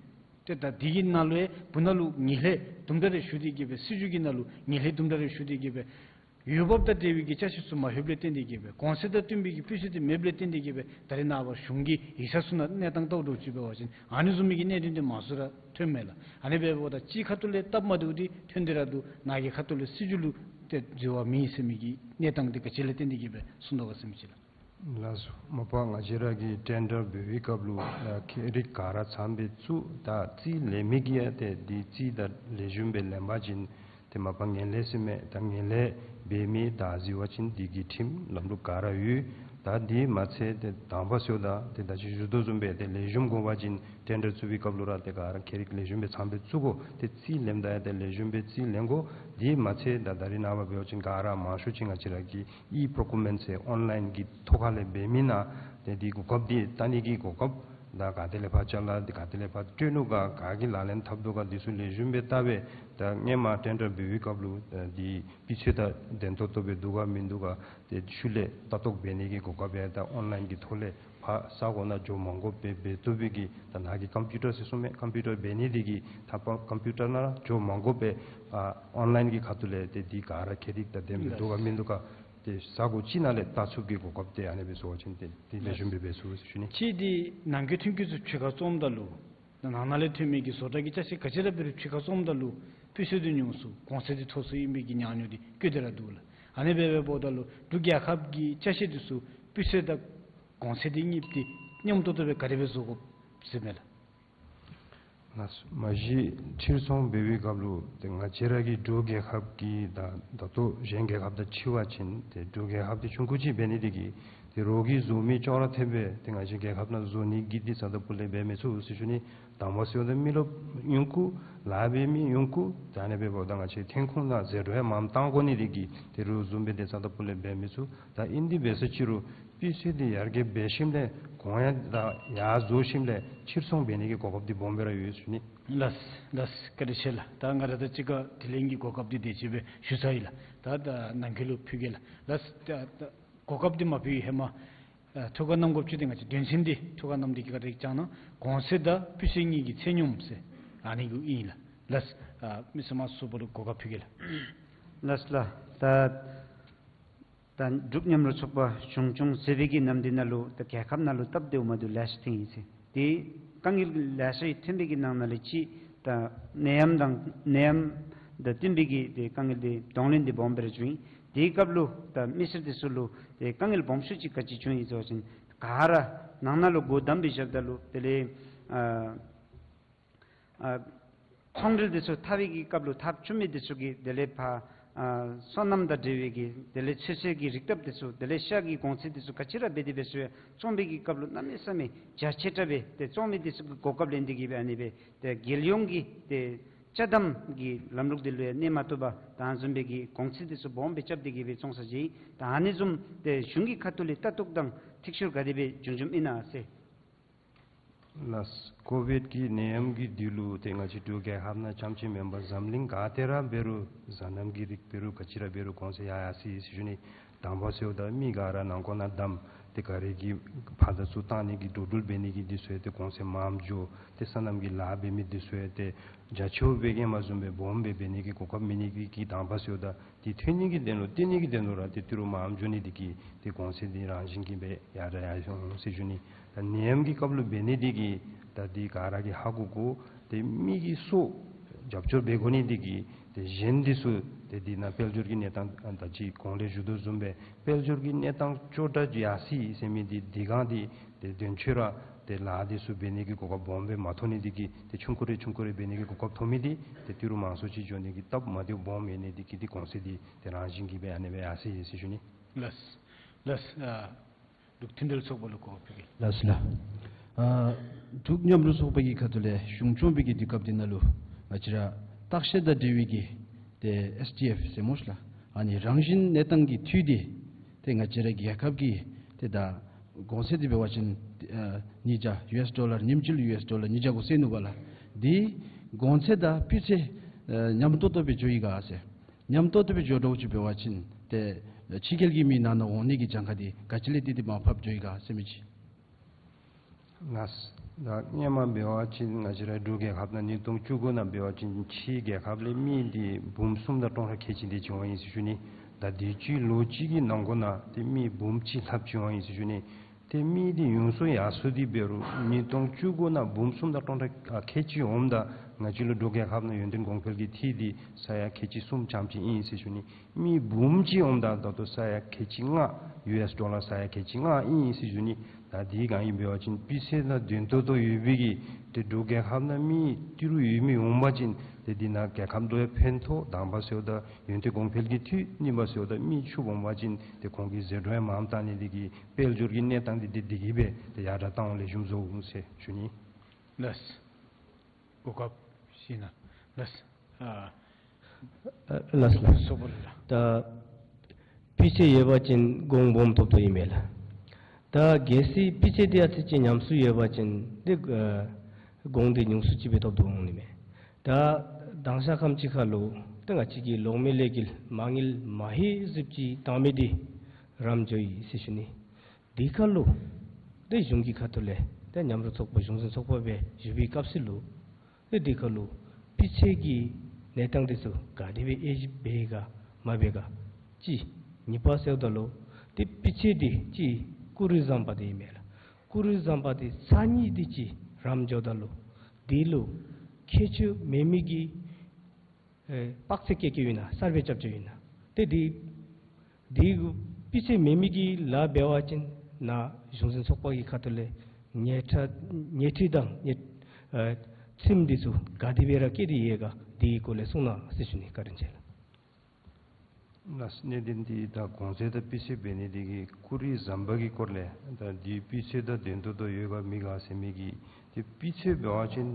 ཏེ་ད་འདི་གི་ནང་ལུ་ཡང་བུ་ནང་ལུ་ངན་ལྷད་དུམ་གྲ་རེ་ཞུགས་ཏེ་གིས་སྦེ་སྲིད་བྱུས་ཀྱི་ནང་ལུ་ངན་ལྷད་དུམ་གྲ་རེ་ཞུགས་ཏེ་གིས་སྦེ་འོས་འབབ་དང་འབྲེལ་བའི་གི་ཅ་ཆས་ཚུ་མ་ལྷོདཔ་ལས་བརྟེན་ཏེ་གིས་སྦེ་གོང་ཚད་དང་བསྟུན་པའི་གི་སྤུས་ཚད་འདི་མེདཔ་ལས་བརྟེན་ཏེ་གིས་སྦེ་ད་རེས་ནངས་པ་གཞུང་གི་ཡིག་ཆ་ཚུ་ནང་གནས་སྟངས་བལྟཝ་འདྲཝ་ཅིག་འབད་བ་ཅིན་ཨ་ནི་བཟུམ་མའི་གི་གནད་དོན་འདི་མང་སུ་ར་ཐོནམ་མས་ལགས། ཨ་ནི་འབདཝ་ད་གཅིག་ཁ་ཐུག་ལས་སྟབས་མ་བདེཝ་འདི་ཐོན་ཏེ་ར་འདུག། ནཱ་གི་ཁ་ཐུག་ལས་སྲིད་བྱུས་ལུ་ཏེ་འཛོལ་བ་མེད་ཟེར་མི་གི་གནས་སྟངས་འདི་ག་ཅི་ལས་བརྟེན་ཏེ་གིས་སྦེ་གསུངས་དོ་ག་ཟེར་མི་ཅིག་ལགས། ལགས་སོ། མ་པ་ང་བཅས་ར་གིས་ཊེན་ཌར་འབད་བའི་སྐབས་ལུ་ད་ཁྱད་རིགས་ག་ར་ཚངམ་སྦེ་བཙུགས། ད་རྩིས་ལེན་མི་གིས་ཡང་ཏེ་འདི་རྩིས་ད་ལེགས་ཤོམ་སྦེ་ལེན་པ་ཅིན་ཏེ་མ་པ་ངན་ལྷད་ཟེར་མི་ད་ངན་ལྷད་འབད་མི་ད་གཟིགས་པ་ཅིན་འདི་གི་ཁྲིམས་ལམ་ལུགས་ག་ར་ཡོད། ད་དེ་མ་ཚད་ཏེ་དང་པ་ཟེརཝ་ད་ཏེ་ད་ཅི་ཞུ་དོ་བཟུམ་སྦེ་ཏེ་ལེགས་ཤོམ་དགོ་པ་ཅིན་ཊེན་ཌར་བཙུགས་པའི་སྐབས་ལུ་ར་ཏེ་ག་ར་ཁྱད་རིག་ལེགས་ཤོམ་སྦེ་ཚངམ་སྦེ་བཙུགས་དགོ། ཏེ་རྩིས་ལེནམ་ད་ཡང་ཏེ་ལེགས་ཤོམ་སྦེ་རྩིས་ལེན་དགོ། དེ་མ་ཚད་ད་ད་རིས་ནངས་པ་འབད་བ་ཅིན་ག་ར་མང་ཤོས་ཅིག་ང་བཅས་ར་གིས་ཨི་པོརོ་ཀུར་མེནཊ་ཟེར་ཨོན་ལའིན་གྱི་ཐོག་ཁ་ལས་འབད་མི་ནང་ཏེ་དེ་གོ་སྐབས་དེ་བལྟ་ནི་གི་གོ་སྐབས། ད་ག་ཏེ་ལས་ཕར་ཅ་ལ་དེ་ག་ཏེ་ལས་ཕར་སྤྲོད་ནུག་ག་ག་གིས་ལག་ལེན་འཐབ་དོ་ག་དེ་ཚུ་ལེགས་ཤོམ་སྦེ་བལྟ་སྦེ་ད་སྔོན་མ་ཊེན་ཌར་འབད་བའི་སྐབས་ལུ་ད་དེ་སྤུས་ཚད་ད་བདེན་ཏོག་ཏོ་སྦེ་འདུག་ག་མིན་འདུག་ག་ཏེ་ཤུལ་ལས་ལྟ་རྟོག་འབད་ནི་གི་གོ་སྐབས་ཡང་ད་ཨོན་ལའིན་གྱི་ཐོག་ལས་ཕར་ས་གོ་ནང་འགྱོ་མ་དགོ་པར་འབད་བཏུབ་པའི་གི་ད་ནཱ་གི་ཀམ་པིའུ་ཊར་ཟེར་གསུངས་མས། ཀམ་པིའུ་ཊར་འབད་ནི་དེ་གིས་ད་ཀམ་པིའུ་ཊར་ནང་འགྱོ་མ་དགོ་པར་ཨ་ཨོན་ལའིན་གྱི་ཁ་ཐུག་ལས་ཏེ་དེ་ག་ར་ཁྱད་རིག་དང་ལྡནམ་སྦེ་འདུག་ག་མིན་འདུག་ག་ཏེ་ས་གོ་ཅིག་ནང་ལས་བལྟ་ཚུགས་ཀྱི་གོ་སྐབས་དེ་ཨ་ནི་སྦེ་བཟོ་བ་ཅིན་ཏེ་དེ་ལེགས་ཤོམ་སྦེ་འབད་ཚུགས་ཟེར་ཞུ་ནི། ཁྱེད་དེ་ནང་འཁོད་ཐོན་སྐྱེད་ཚུ་ཕྱི་ཁར་བཙོངམ་ད་ལུ་ད་ནང་ན་ལས་ཐོན་མི་གི་བཟོ་གྲྭ་གི་ཅ་ཆས་ག་ཅི་ར་འབད་རུང་ཕྱི་ཁར་བཙོངམ་ད་ལུ་སྤུས་ཚད་དེ་ཉུང་སུ་གོང་ཚད་དེ་མཐོ་སུ་ཨིན་པའི་གི་ཉམས་མྱོང་དེ་བཀོད་དེ་ར་འདུག་ལགས། ཨ་ནི་འབད་བའི་འབདཝ་ད་ལུ་འབྲུག་རྒྱལ་ཁབ་ཀྱི་ཅ་ཆས་དེ་ཚུ་སྤུས་ཚད་དང་གོང་ཚད་དེ་གཉིས་དེ་མཉམ་ཏོག་ཏོ་སྦེ་ག་དེ་སྦེ་བཟོ་དགོཔ་ཟེར་མས་ལགས། ལགས། མ་གཞི་ཕྱིར་ཚོང་འབད་བའི་སྐབས་ལུ་ཏེ་ང་བཅས་ར་གི་འབྲུག་རྒྱལ་ཁབ་ཀྱི་ད་ད་ལྟོ་གཞན་རྒྱལ་ཁབ་དང་ཕྱད་པ་ཅིན་ཏེ་འབྲུག་རྒྱལ་ཁབ་དེ་ཆུང་ཀུ་ཅིག་འབད་ནི་དེ་གིས་ཏེ་རོགས་ཀྱིས་བཟོ་མི་ཅོག་ར་འཐདཔ་སྦེ་ཏེ་ང་བཅས་རྒྱལ་ཁབ་ནང་བཟོ་ནི་གི་དེ་རྩ་དང་པོ་ལས་འབད་མི་ཚུགས་ཟེར་ཞུ་ནི། དང་པ་ཟེརཝ་ད་མི་རློབས་ཡོང་དགོ། ལཱ་འབད་མི་ཡོང་དགོ། ད་ཨ་ནི་འབདཝ་ད་ང་བཅས་ཐོན་ཁུངས་ནང་ཟད་འགྲོ་ཡང་མངམ་བཏང་དགོ་ནི་དེ་གིས་ཏེ་རོགས་བཟུམ་སྦེ་ཏེ་རྩ་དང་པོ་ལས་འབད་མི་ཚུགས། ད་ཨིན་དེ་འབད་ས་ཅིག་རུང་སྤུས་ཚད་དེ་ཡར་རྒྱས་འབད་ཞིནམ་ལས་གོང་ཡང་ད་ཡར་བཟོ་ཞིནམ་ལས་ཕྱིར་ཚོང་འབད་ནི་གི་གོ་སྐབས་དེ་སྦོམ་སྦེ་ར་ཡོད་ཟེར་ཞུ་ནི། ལགས་ལགས། བཀའ་དྲིན་ཆེ་ལགས། ད་ང་ར་དང་གཅིག་ཁར་དྲི་ལན་གྱི་གོ་སྐབས་དེ་དེ་ཅིག་སྦེ་ཞུ་ཚར་ཡི་ལགས། ད་ད་ནང་འཁོད་ལུ་ཕུལ་གེ་ལགས། ལགས། ད་ད་གོ་སྐབས་དེ་མ་ཕུལ་བའི་ཧེ་མ་ཨ་ཐུགས་ཁར་བསྣམ་དགོཔ་ཅིག་དེ་ང་བཅས་དོན་ཚན་དེ་ཐུགས་ཁར་བསྣམས་ཏེ་གི་ག་ར་གིས་བཅར་གནང་། གོང་ཚད་དང་སྤུས་ཚད་གཉིས་ཀྱི་ཚད་སྙོམས་ཟེར་ཨ་ནི་གུ་ཨིན་ལགས། ལགས། ཨ་མི་སེར་མང་ཚོགས་པ་ལུ་གོ་སྐབས་ཕུལ་གེ་ལགས། ལགས་ལགས། ད་ད་འབྲུག་མཉམ་རུབ་ཚོགས་པ་གཞུང་སྐྱོང་ཟེར་བའི་གི་ནམ་དུས་ནང་ལུ་ད་རྒྱལ་ཁབ་ནང་ལུ་སྟབས་བདེཝ་མ་བདེཝ་ལེ་ཤ་ཐོན་ཡི་ཟེར། དེ་དཀའ་ངལ་ལེ་ཤ་ཐོན་པའི་གི་ནང་ན་ལས་ཅིག་ད་ནད་ཡམས་དང་ནད་ཡམས་དང་བསྟུན་པའི་གི་དེ་དཀའ་ངལ་དེ་གདོང་ལེན་དེ་སྦོམ་སྦེ་ར་བྱུང་ཡི། དེའི་སྐབས་ལུ་ད་མི་སེར་དེ་ཚུ་ལུ་དེ་དཀའ་ངལ་སྦོམ་ཤོས་ཅིག་ག་ཅི་བྱུང་ཡི་ཟེར་བ་ཅིན་ག་ར་ནང་ན་ལུ་སྒོ་བསྡམས་སྦེ་བཞགཔ་ད་ལུ་དེ་ལས་ཨ་ཨ་ཚོང་འབྲེལ་དེ་ཚུ་འཐབ་པའི་གི་སྐབས་ལུ་འཐབ་བཅུག་མི་དེ་ཚུ་གིས་དེ་ལས་ཕར་ཨ་སོ་ནམ་དང་འབྲེལ་བའི་གི་དེ་ལས་ཚོད་བསྲེ་གི་རིགས་ཐབས་དེ་ཚུ་དེ་ལས་ཤ་གི་གོང་ཚད་དེ་ཚུ་ག་ཅི་ར་འབད་དེ་འབད་ཚུགས་ཡང་བཙོང་པའི་གི་སྐབས་ལུ་གནམ་མེད་ས་མེད་རྒྱ་ཆེ་དྲགས་སྦེ་ཏེ་བཙོང་མི་དེ་ཚུ་གིས་གོ་སྐབས་ལེན་ཏེ་གི་སྦེ་ཨ་ནི་སྦེ་ཏེ་རྒྱལ་ཡོངས་ཀྱི་ཏེ་ཅ་དམ་གྱི་ལམ་ལུགས་དེ་ལུ་ཡང་གནས་མ་བཏུབ་པར་ད་བཟུམ་སྦེ་གི་གོང་ཚད་དེ་ཚུ་སྦོམ་སྦེ་རྐྱབ་སྟེ་གི་སྦེ་བཙོང་ས་ཅིག། ད་ཨ་ནི་བཟུམ་ཏེ་གཞུང་གི་ཁ་ཐུག་ལས་ལྟ་རྟོག་དང་ཐེག་ཤུལ་ག་དེ་སྦེ་བྱུང་བྱུངམ་ཨིན་ན་ཟེར། ལགས། ཀོ་བིཌ་ཀྱི་ནད་ཡམས་ཀྱི་དུས་ལུ་ཏེ་ང་བཅས་འབྲུག་རྒྱལ་ཁབ་ནང་རྐྱངམ་ཅིག་མེན་པར་འཛམ་གླིང་ག་ཏེ་ར་འབད་རུང་སོ་ནམ་གྱི་རིགས་འབད་རུང་ག་ཅི་ར་འབད་རུང་གོང་ཚད་ཡར་ཡར་སོ་ཡི་ཟེར་ཞུ་ནི། དང་པ་ཟེརཝ་ད་མི་ག་ར་ནང་འཁོད་ནང་བསྡམས། ཏེ་ག་ར་གིས་ཕར་དང་ཚུར་བཏང་ནི་གི་འགྲོ་འགྲུལ་འབད་ནི་གི་དེ་ཚུ་ཡང་ཏེ་གོང་ཚད་མངམ་འགྱོ། ཏེ་སོ་ནམ་གྱི་ལཱ་འབད་མི་དེ་ཚུ་ཡང་ཏེ་རྒྱ་ཆེཝ་སྦེ་གི་མ་བཟུམ་སྦེ་སྦོམ་སྦེ་འབད་ནི་གི་གོ་སྐབས་མེད་ནི་གི་དང་པ་ཟེརཝ་ད་དེ་ཐོན་ནི་གི་དོན་ལུ་བརྟེན་ནི་གི་དོན་ལུ་ར་ཏེ་ཏི་རུ་མངམ་འགྱོ་ནི་དེ་གིས་ཏེ་གོང་ཚད་དེ་རང་བཞིན་གྱིས་སྦེ་ཡར་ཡར་སོང་ཟེར་ཞུ་ནི། ད་ནད་ཡམས་ཀྱི་སྐབས་ལུ་འབད་ནི་དེ་གིས་ད་དེ་ག་ར་གིས་ཧ་གོ་དགོ། ཏེ་མི་གི་སྲོག་རྒྱབ་སྐྱོར་འབད་དགོ་ནི་དེ་གིས་ཏེ་གཞན་དེ་ཚུ་ཏེ་དེ་ནང་དཔལ་འབྱོར་གྱི་གནས་སྟངས་ད་ཅི་གོང་ལས་ཞུ་དོ་བཟུམ་སྦེ་དཔལ་འབྱོར་གྱི་གནས་སྟངས་སྐྱོ་དྲགས་ཡར་སོ་ཡི་ཟེར་མི་དེ་དེ་སྒང་དེ་ཏེ་དོན་ཆེ་ར་ཏེ་ལཱ་དེ་ཚུ་འབད་ནི་གི་གོ་སྐབས་སྦོམ་སྦེ་མ་ཐོབ་ནི་དེ་གིས་ཏེ་ཆུང་ཀུ་རེ་ཆུང་ཀུ་རེ་འབད་ནི་གི་གོ་སྐབས་ཐོབ་མི་དེ་ཏེ་ཏི་རུ་མང་སུ་ཅིག་འགྱོ་ནི་གི་སྟབས་མ་བདེཝ་སྦོམ་ཡོད་ནི་དེ་གིས་ཏེ་གོང་ཚད་དེ་ཏེ་རང་བཞིན་གྱིས་སྦེ་ཨ་ནི་སྦེ་ཡར་སོ་ཡི་ཟེར་ཞུ་ནི། ལགས། ལགས། ཨ་འབྲུག་མཐུན་འབྲེལ་ཚོགས་པ་ལུ་གོ་སྐབས་ཕུལ་གེ། ལགས་ལགས། ཨ་འབྲུག་མཉམ་རུབ་ཚོགས་པ་གི་ཁ་ཐུག་ལས་གཞུང་སྐྱོང་པའི་གི་དུས་སྐབས་དེ་ནང་ལུ་ང་བཅས་ར་བརྟག་དཔྱད་དང་འབྲེལ་བའི་གི་ཏེ་ཨེསི་ཌི་ཨེཕ་ཟེར་སྨོ་ཤ་ལགས། ཨ་ནི་རང་བཞིན་གནས་སྟངས་ཀྱི་འཐུས་དེ་ཏེ་ང་བཅས་ར་རྒྱལ་ཁབ་ཀྱི་ཏེ་ད་གོང་ཚད་དེ་འབད་བ་ཅིན་ཨ་ཉིས་བརྒྱ་ཡུ་ཨེསི་ཌོ་ལར་ཉིནམ་གཅིག་ལུ་ཡུ་ཨེསི་ཌོ་ལར་ཉིས་བརྒྱ་གུ་ཟེར་ནུག་པ་ལགས། དེ་གོང་ཚད་དང་སྤུས་ཚད་ཨ་མཉམ་ཏོག་ཏོ་སྦེ་འགྱོ་ཡི་ག་ཟེར། མཉམ་ཏོག་ཏོ་སྦེ་འགྱོ་དོ་ཅིག་འབད་བ་ཅིན་ཏེ་ཕྱི་རྒྱལ་གྱི་མི་ནང་ན་འོང་ནི་གི་གྱངས་ཁ་དེ་ག་ཅི་ལས་ཏེ་དེ་མར་ཕབ་འགྱོ་ཡི་ག་ཟེར་མི་ཅིག། ལགས། ད་སྔོན་མ་འབད་བ་ཅིན་ང་བཅས་ར་འབྲུག་རྒྱལ་ཁབ་ནང་ཉིས་སྟོང་བཅུ་དགུ་ནང་འབད་བ་ཅིན་ཕྱི་རྒྱལ་ཁབ་ལས་མི་དེ་འབུམ་གསུམ་དང་སྟོང་ཕྲག་ཁལ་གཅིག་དེ་ཅིག་འོང་ཡི་ཟེར་ཞུ་ནི། ད་དུས་ཅི་ལོ་གཅིག་གི་ནང་འཁོད་ནང་ཏེ་མི་འབུམ་གཅིག་ལྷགཔ་ཅིག་འོང་ཡི་ཟེར་ཞུ་ནི། ཏེ་མི་དེ་ཡོངས་སུ་ཡར་སོ་དེ་འབད་རུང་ཉིས་སྟོང་བཅུ་དགུ་ནང་འབུམ་གསུམ་དང་སྟོང་ཕྲག་ཁལ་གཅིག་འོངམ་ད་ང་བཅས་ལུ་འབྲུག་རྒྱལ་ཁབ་ནང་ཡོན་ཏན་གོང་འཕེལ་གྱི་འཐུས་དེ་ས་ཡ་ཁལ་གཅིག་གསུམ་ཙམ་ཅིག་ཨིན་ཟེར་ཞུ་ནི། མི་འབུམ་གཅིག་འོངམ་ད་ད་ལྟོ་ས་ཡ་ཁལ་གཅིག་ལྔ་ཡུ་ཨེསི་ཌོ་ལར་ས་ཡ་ཁལ་གཅིག་ལྔ་ཨིན་ཟེར་ཞུ་ནི། ད་འདི་གང་ཨིན་འབད་བ་ཅིན་སྤུས་ཚད་ནང་དོན་ཏོག་ཏོ་ཡོད་པའི་གི་ཏེ་འབྲུག་རྒྱལ་ཁབ་ནང་མི་ཏི་རུ་ཡོད་མི་འོང་པ་ཅིན་ཏེ་འདི་ནང་རྒྱལ་ཁབ་ལུ་ཡང་ཕན་ཐོགས། དང་པ་ཟེརཝ་ད་ཡོན་ཏན་གོང་འཕེལ་གྱི་མཐུད། གཉིས་པ་ཟེརཝ་ད་མི་ཕྱུགཔོ་འོང་པ་ཅིན་ཏེ་ཁོང་གི་ཟད་འགྲོ་ཡང་མངམ་བཏང་ནི་འདི་གིས་དཔལ་འབྱོར་གྱི་གནས་སྟངས་འདི་ཏེ་འདི་གིས་སྦེ་ཏེ་ཡར་དྲག་བཏང་འོང་ལེགས་ཤོམ་བཟོ་འོང་ཟེར་ཞུ་ནི། ལགས། གོ་སྐབས་ཤིག་གནང་། ལགས། ཨ་ལགས་ལགས། སོགས་པ་ལགས། ད་སྤུས་ཚད་ཡོད་པ་ཅིན་གོང་སྦོམ་ཐོབ་དོ་ཨིན་མས་ལགས། ད་གལ་སྲིད་སྤུས་ཚད་འདི་ཨ་ཙི་ཅིག་ཉམས་སུ་ཡོད་པ་ཅིན་ཏེ་ཨ་གོང་འདི་ཉུང་སུ་ཅིག་སྦེ་ཐོབ་དོ་འོང་ནི་མས། ད་དང་ཞག་ཁམས་ཅིག་ཁར་ལུ་ཏེ་ང་བཅས་ཀྱི་ལོག་མེད་ལས་འགུལ་མ་དངུལ་མ་ཧེ་ཟིབ་ཅིག་བཏང་མི་འདི་རམ་འགྱོ་ཡི་ཟེར་ཞུ་ནི། དེ་ཁར་ལུ་ཏེ་གཞུང་གི་ཁ་ཐུག་ལས་ཏེ་མཉམ་རུབ་ཚོགས་པ་གཞུང་འཛིན་ཚོགས་པ་སྦེ་བཞུགས་པའི་སྐབས་སུ་ལུ་ཏེ་དེ་ཁར་ལུ་སྤུས་ཚད་ཀྱི་གནས་སྟངས་འདི་ཚུ་ག་དེ་སྦེ་ཨེ་ཞིབ་འབད་ག་མ་འབད་ག་གཅིག། གཉིས་པ་ཟེརཝ་ད་ལུ་ཏེ་སྤུས་ཚད་འདི་གཅིག་ཀུ་རི་ཟམ་པ་འདི་ཨིན་མས་ལགས། ཀུ་རི་ཟམ་པ་འདི་ས་གཉིས་འདི་གཅིག་རམ་འགྱོཝ་ད་ལུ་དེ་ལུ་ཁྱད་ཆོས་མེད་མི་གི་ཨེ་དཔག་ཚད་བཀལ་བཀལཝ་ཨིན་ན་གསར་སྦེ་རྐྱབ་རྐྱབ་ཨིན་ན་ཏེ་དེ་དེ་སྤུས་ཚད་མེད་མི་གི་ལཱ་འབད་བ་ཅིན་ནཱ་གཞུང་འཛིན་ཚོགས་པ་གི་ཁ་ཐུག་ལས་ཉེས་ཁྲ་ཉེས་ཁྲི་དང་ཉེས་ཨེ་ཁྲིམས་འདི་ཚུ་ག་དེ་སྦེ་ར་བཀལ་ཏེ་ཡོད་ག་དེ་གི་སྐོར་ལས་གསུང་གནང་ཟེར་ཞུ་ནི། བཀའ་དྲིན་ཆེ་ལགས། ལགས། གནད་དོན་འདི་ད་གོང་ཚད་དང་སྤུས་ཚད་འབད་ནི་འདི་གིས་ཀུ་རི་ཟམ་པ་གི་སྐོར་ལས་ད་འདི་སྤུས་ཚད་དང་དོན་ཏོག་ཏོ་ཡོད་ག་མེད་ག་ཟེར་མི་གི་ཏེ་སྤུས་ཚད་འབད་བ་ཅིན་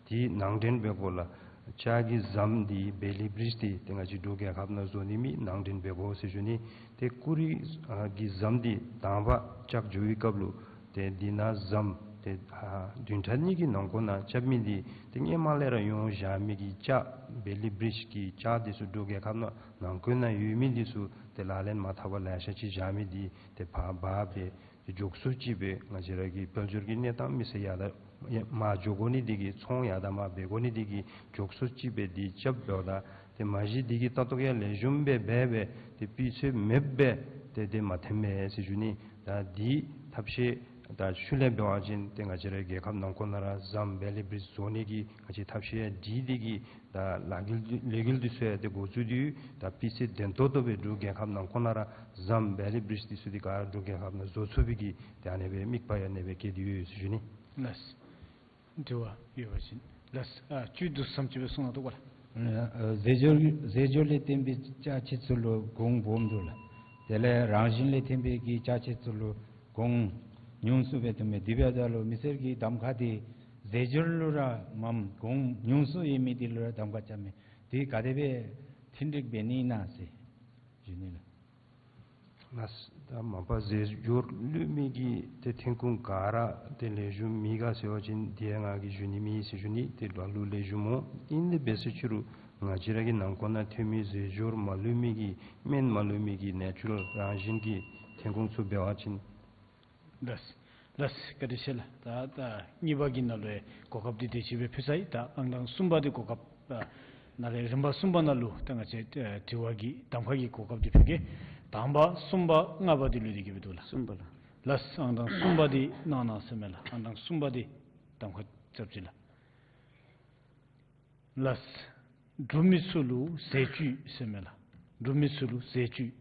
འདི་ནང་འདྲེན་འབད་དགོ་ལགས། ལྕགས་ཀྱི་ཟམ་འདི་བེ་ལི་བྲིཇ་འདི་ཏེ་ང་བཅས་འབྲུག་རྒྱལ་ཁབ་ནང་བཟོ་ནི་མེད། ནང་འདྲེན་འབད་དགོ་ཟེར་ཞུ་ནི། ཏེ་ཀུ་རི་ཨ་གི་ཟམ་འདི་དང་པ་རྐྱབ་འགྱོ་བའི་སྐབས་ལུ་ཏེ་འདི་ནང་ཟམ་ཏེ་ཨ་བདུན་ཕྲག་གཉིས་ཀྱི་ནང་འཁོད་ནང་རྐྱབ་མི་འདི་ཏེ་སྔོན་མ་ལས་ར་ཡོངས་བཞག་མི་གི་ལྕགས་བེ་ལི་བྲིཇ་གི་ལྕགས་འདི་ཚུ་འབྲུག་རྒྱལ་ཁབ་ནང་ནང་འཁོད་ནང་ཡོད་མི་འདི་ཚུ་ཏེ་ལག་ལེན་མ་འཐབ་པར་ལེ་ཤ་ཅིག་བཞག་མི་འདི་ཏེ་ཕར་འབག་སྦེ་ཏེ་མགྱོགས་སུ་ཅིག་སྦེ་ང་བཅས་ར་གི་དཔལ་འབྱོར་གྱི་གནས་སྟངས་མི་སེར་ཡར་དྲག་མར་འགྱོ་དགོ་ནི་འདི་གིས་ཚོང་ཡར་དྲག་མར་འབད་དགོ་ནི་འདི་གིས་མགྱོགས་སུ་ཅིག་སྦེ་འདི་རྐྱབ་འབདཝ་ད་ཏེ་མ་གཞི་འདི་གིས་ལྟ་རྟོག་ཡང་ལེགས་ཤོམ་སྦེ་འབད་སྦེ་ཏེ་སྤུས་ཚད་མེདཔ་སྦེ་ཏེ་ཏེ་མ་ཐོནམ་མས་ཟེར་ཞུ་ནི། ད་འདི་ཐབས་ཤེས་ད་ཤུལ་ལས་འབད་བ་ཅིན་ཏེ་ང་བཅས་ར་རྒྱལ་ཁབ་ནང་འཁོད་ནང་ར་ཟམ་བེ་ལི་བྲིཇ་བཟོ་ནི་གི་ང་བཅས་ཐབས་ཤེས་ཡང་བསྒྲིགས་ཏེ་གིས་ད་ལས་འགུལ་ལས་འགུལ་འདི་ཚུ་ཡང་ཏེ་འགོ་བཙུགས་ཏེ་ཡོད། ད་སྤུས་ཚད་ལྡན་ཏོག་ཏོ་སྦེ་འབྲུག་རྒྱལ་ཁབ་ནང་འཁོད་ནང་ར་ཟམ་བེ་ལི་བྲིཇ་འདི་ཚུ་འདི་ག་ར་འབྲུག་རྒྱལ་ཁབ་ནང་བཟོ་ཚུགས་པའི་གི་ཏེ་ཨ་ནེ་སྦེ་དམིགས་པ་ཡང་ཨ་ནེ་སྦེ་བསྐྱེད་དེ་ཡོད་ཟེར་ཞུ་ནི། ལགས། དྲི་བ་ཡོད་པ་ཅིན་ལགས། ཨ་བཅུད་བསྡུ་ཙམ་ཅིག་སྦེ་གསུང་གནང་དོ་ག་ལགས། ཨ་རྫས་སྦྱོར་རྫས་སྦྱོར་ལས་བརྟེན་པའི་ཅ་ཆས་ཚུ་ལུ་གོང་སྦོམ་འདུག་ལགས། དེ་ལས་རང་བཞིན་ལས་བརྟེན་པའི་གི་ཅ་ཆས་ཚུ་ལུ་གོང་ཉུང་སུ་སྦེ་འདུག་མས། དེ་འབདཝ་ད་ལུ་མི་སེར་གྱི་གདམ་ཁ་འདི་རྫས་སྦྱོར་ལུ་ར་མངམ་གོང་ཉུང་སུ་ཡོད་མི་འདི་ལུ་ར་གདམ་ཁ་རྐྱབ་མས། དེ་ག་དེ་སྦེ་མཐུན་འགྲིག་འབད་ནི་ཨིན་ན་ཟེར་ཞུ་ནི་ལགས། ལགས། ད་མ་པ་རྫས་སྦྱོར་བླུག་མི་གི་ཏེ་ཐོན་ཁུངས་ག་ར་ཏེ་ལེགས་ཤོམ་མེད་ག་ཟེར་བ་ཅིན་དེ་ཡང་ང་གིས་ཞུ་ནི་མེད་ཟེར་ཞུ་ནི། ཏེ་ལ་ལུ་ལེགས་ཤོམ་འོང་། ཨིན་དེ་འབད་ཟེར་ཅི་རུང་ང་བཅས་ར་གི་ནང་འཁོད་ནང་ཐོན་མི་རྫས་སྦྱོར་མ་བླུག་མི་གི་སྨན་མ་བླུག་མི་གི་ནེ་ཅུ་རལ་རང་བཞིན་གྱི་ཐོན་ཁུངས་ཚུ་འབད་བ་ཅིན། ལགས། ལགས། བཀའ་དྲིན་ཆེ་ལགས། ད་ད་གཉིས་པ་གི་ནང་ལུ་ཡང་གོ་སྐབས་འདི་དེ་ཅིག་སྦེ་ཕུལ་ཚར་ཡི། ད་ཨང་གྲངས་གསུམ་པ་འདི་གོ་སྐབས་ཨ་ནཱ་ལས་རིམ་པ་གསུམ་པ་ནང་ལུ་ད་ང་བཅས་ཨ་དྲི་བ་གི་གདམ་ཁ་གི་གོ་སྐབས་འདི་ཕུལ་གེ། དང་པ་གསུམ་པ་ལྔ་པ་འདི་ལུས་ཏེ་གི་སྦེ་འདུག་ལགས། གསུམ་པ་ལགས། ལགས། ཨང་གྲངས་གསུམ་པ་འདི་གནང་གནང་ཟེར་མས་ལགས། ཨང་གྲངས་གསུམ་པ་འདི་གདམ་ཁ་རྐྱབ་ཅིག་ལགས། ལགས། འབྲུག་མི་ཚུ་ལུ་ཟས་བཅུད་ཟེར་མས་ལགས། འབྲུག་མི་ཚུ་ལུ་ཟས་བཅུད།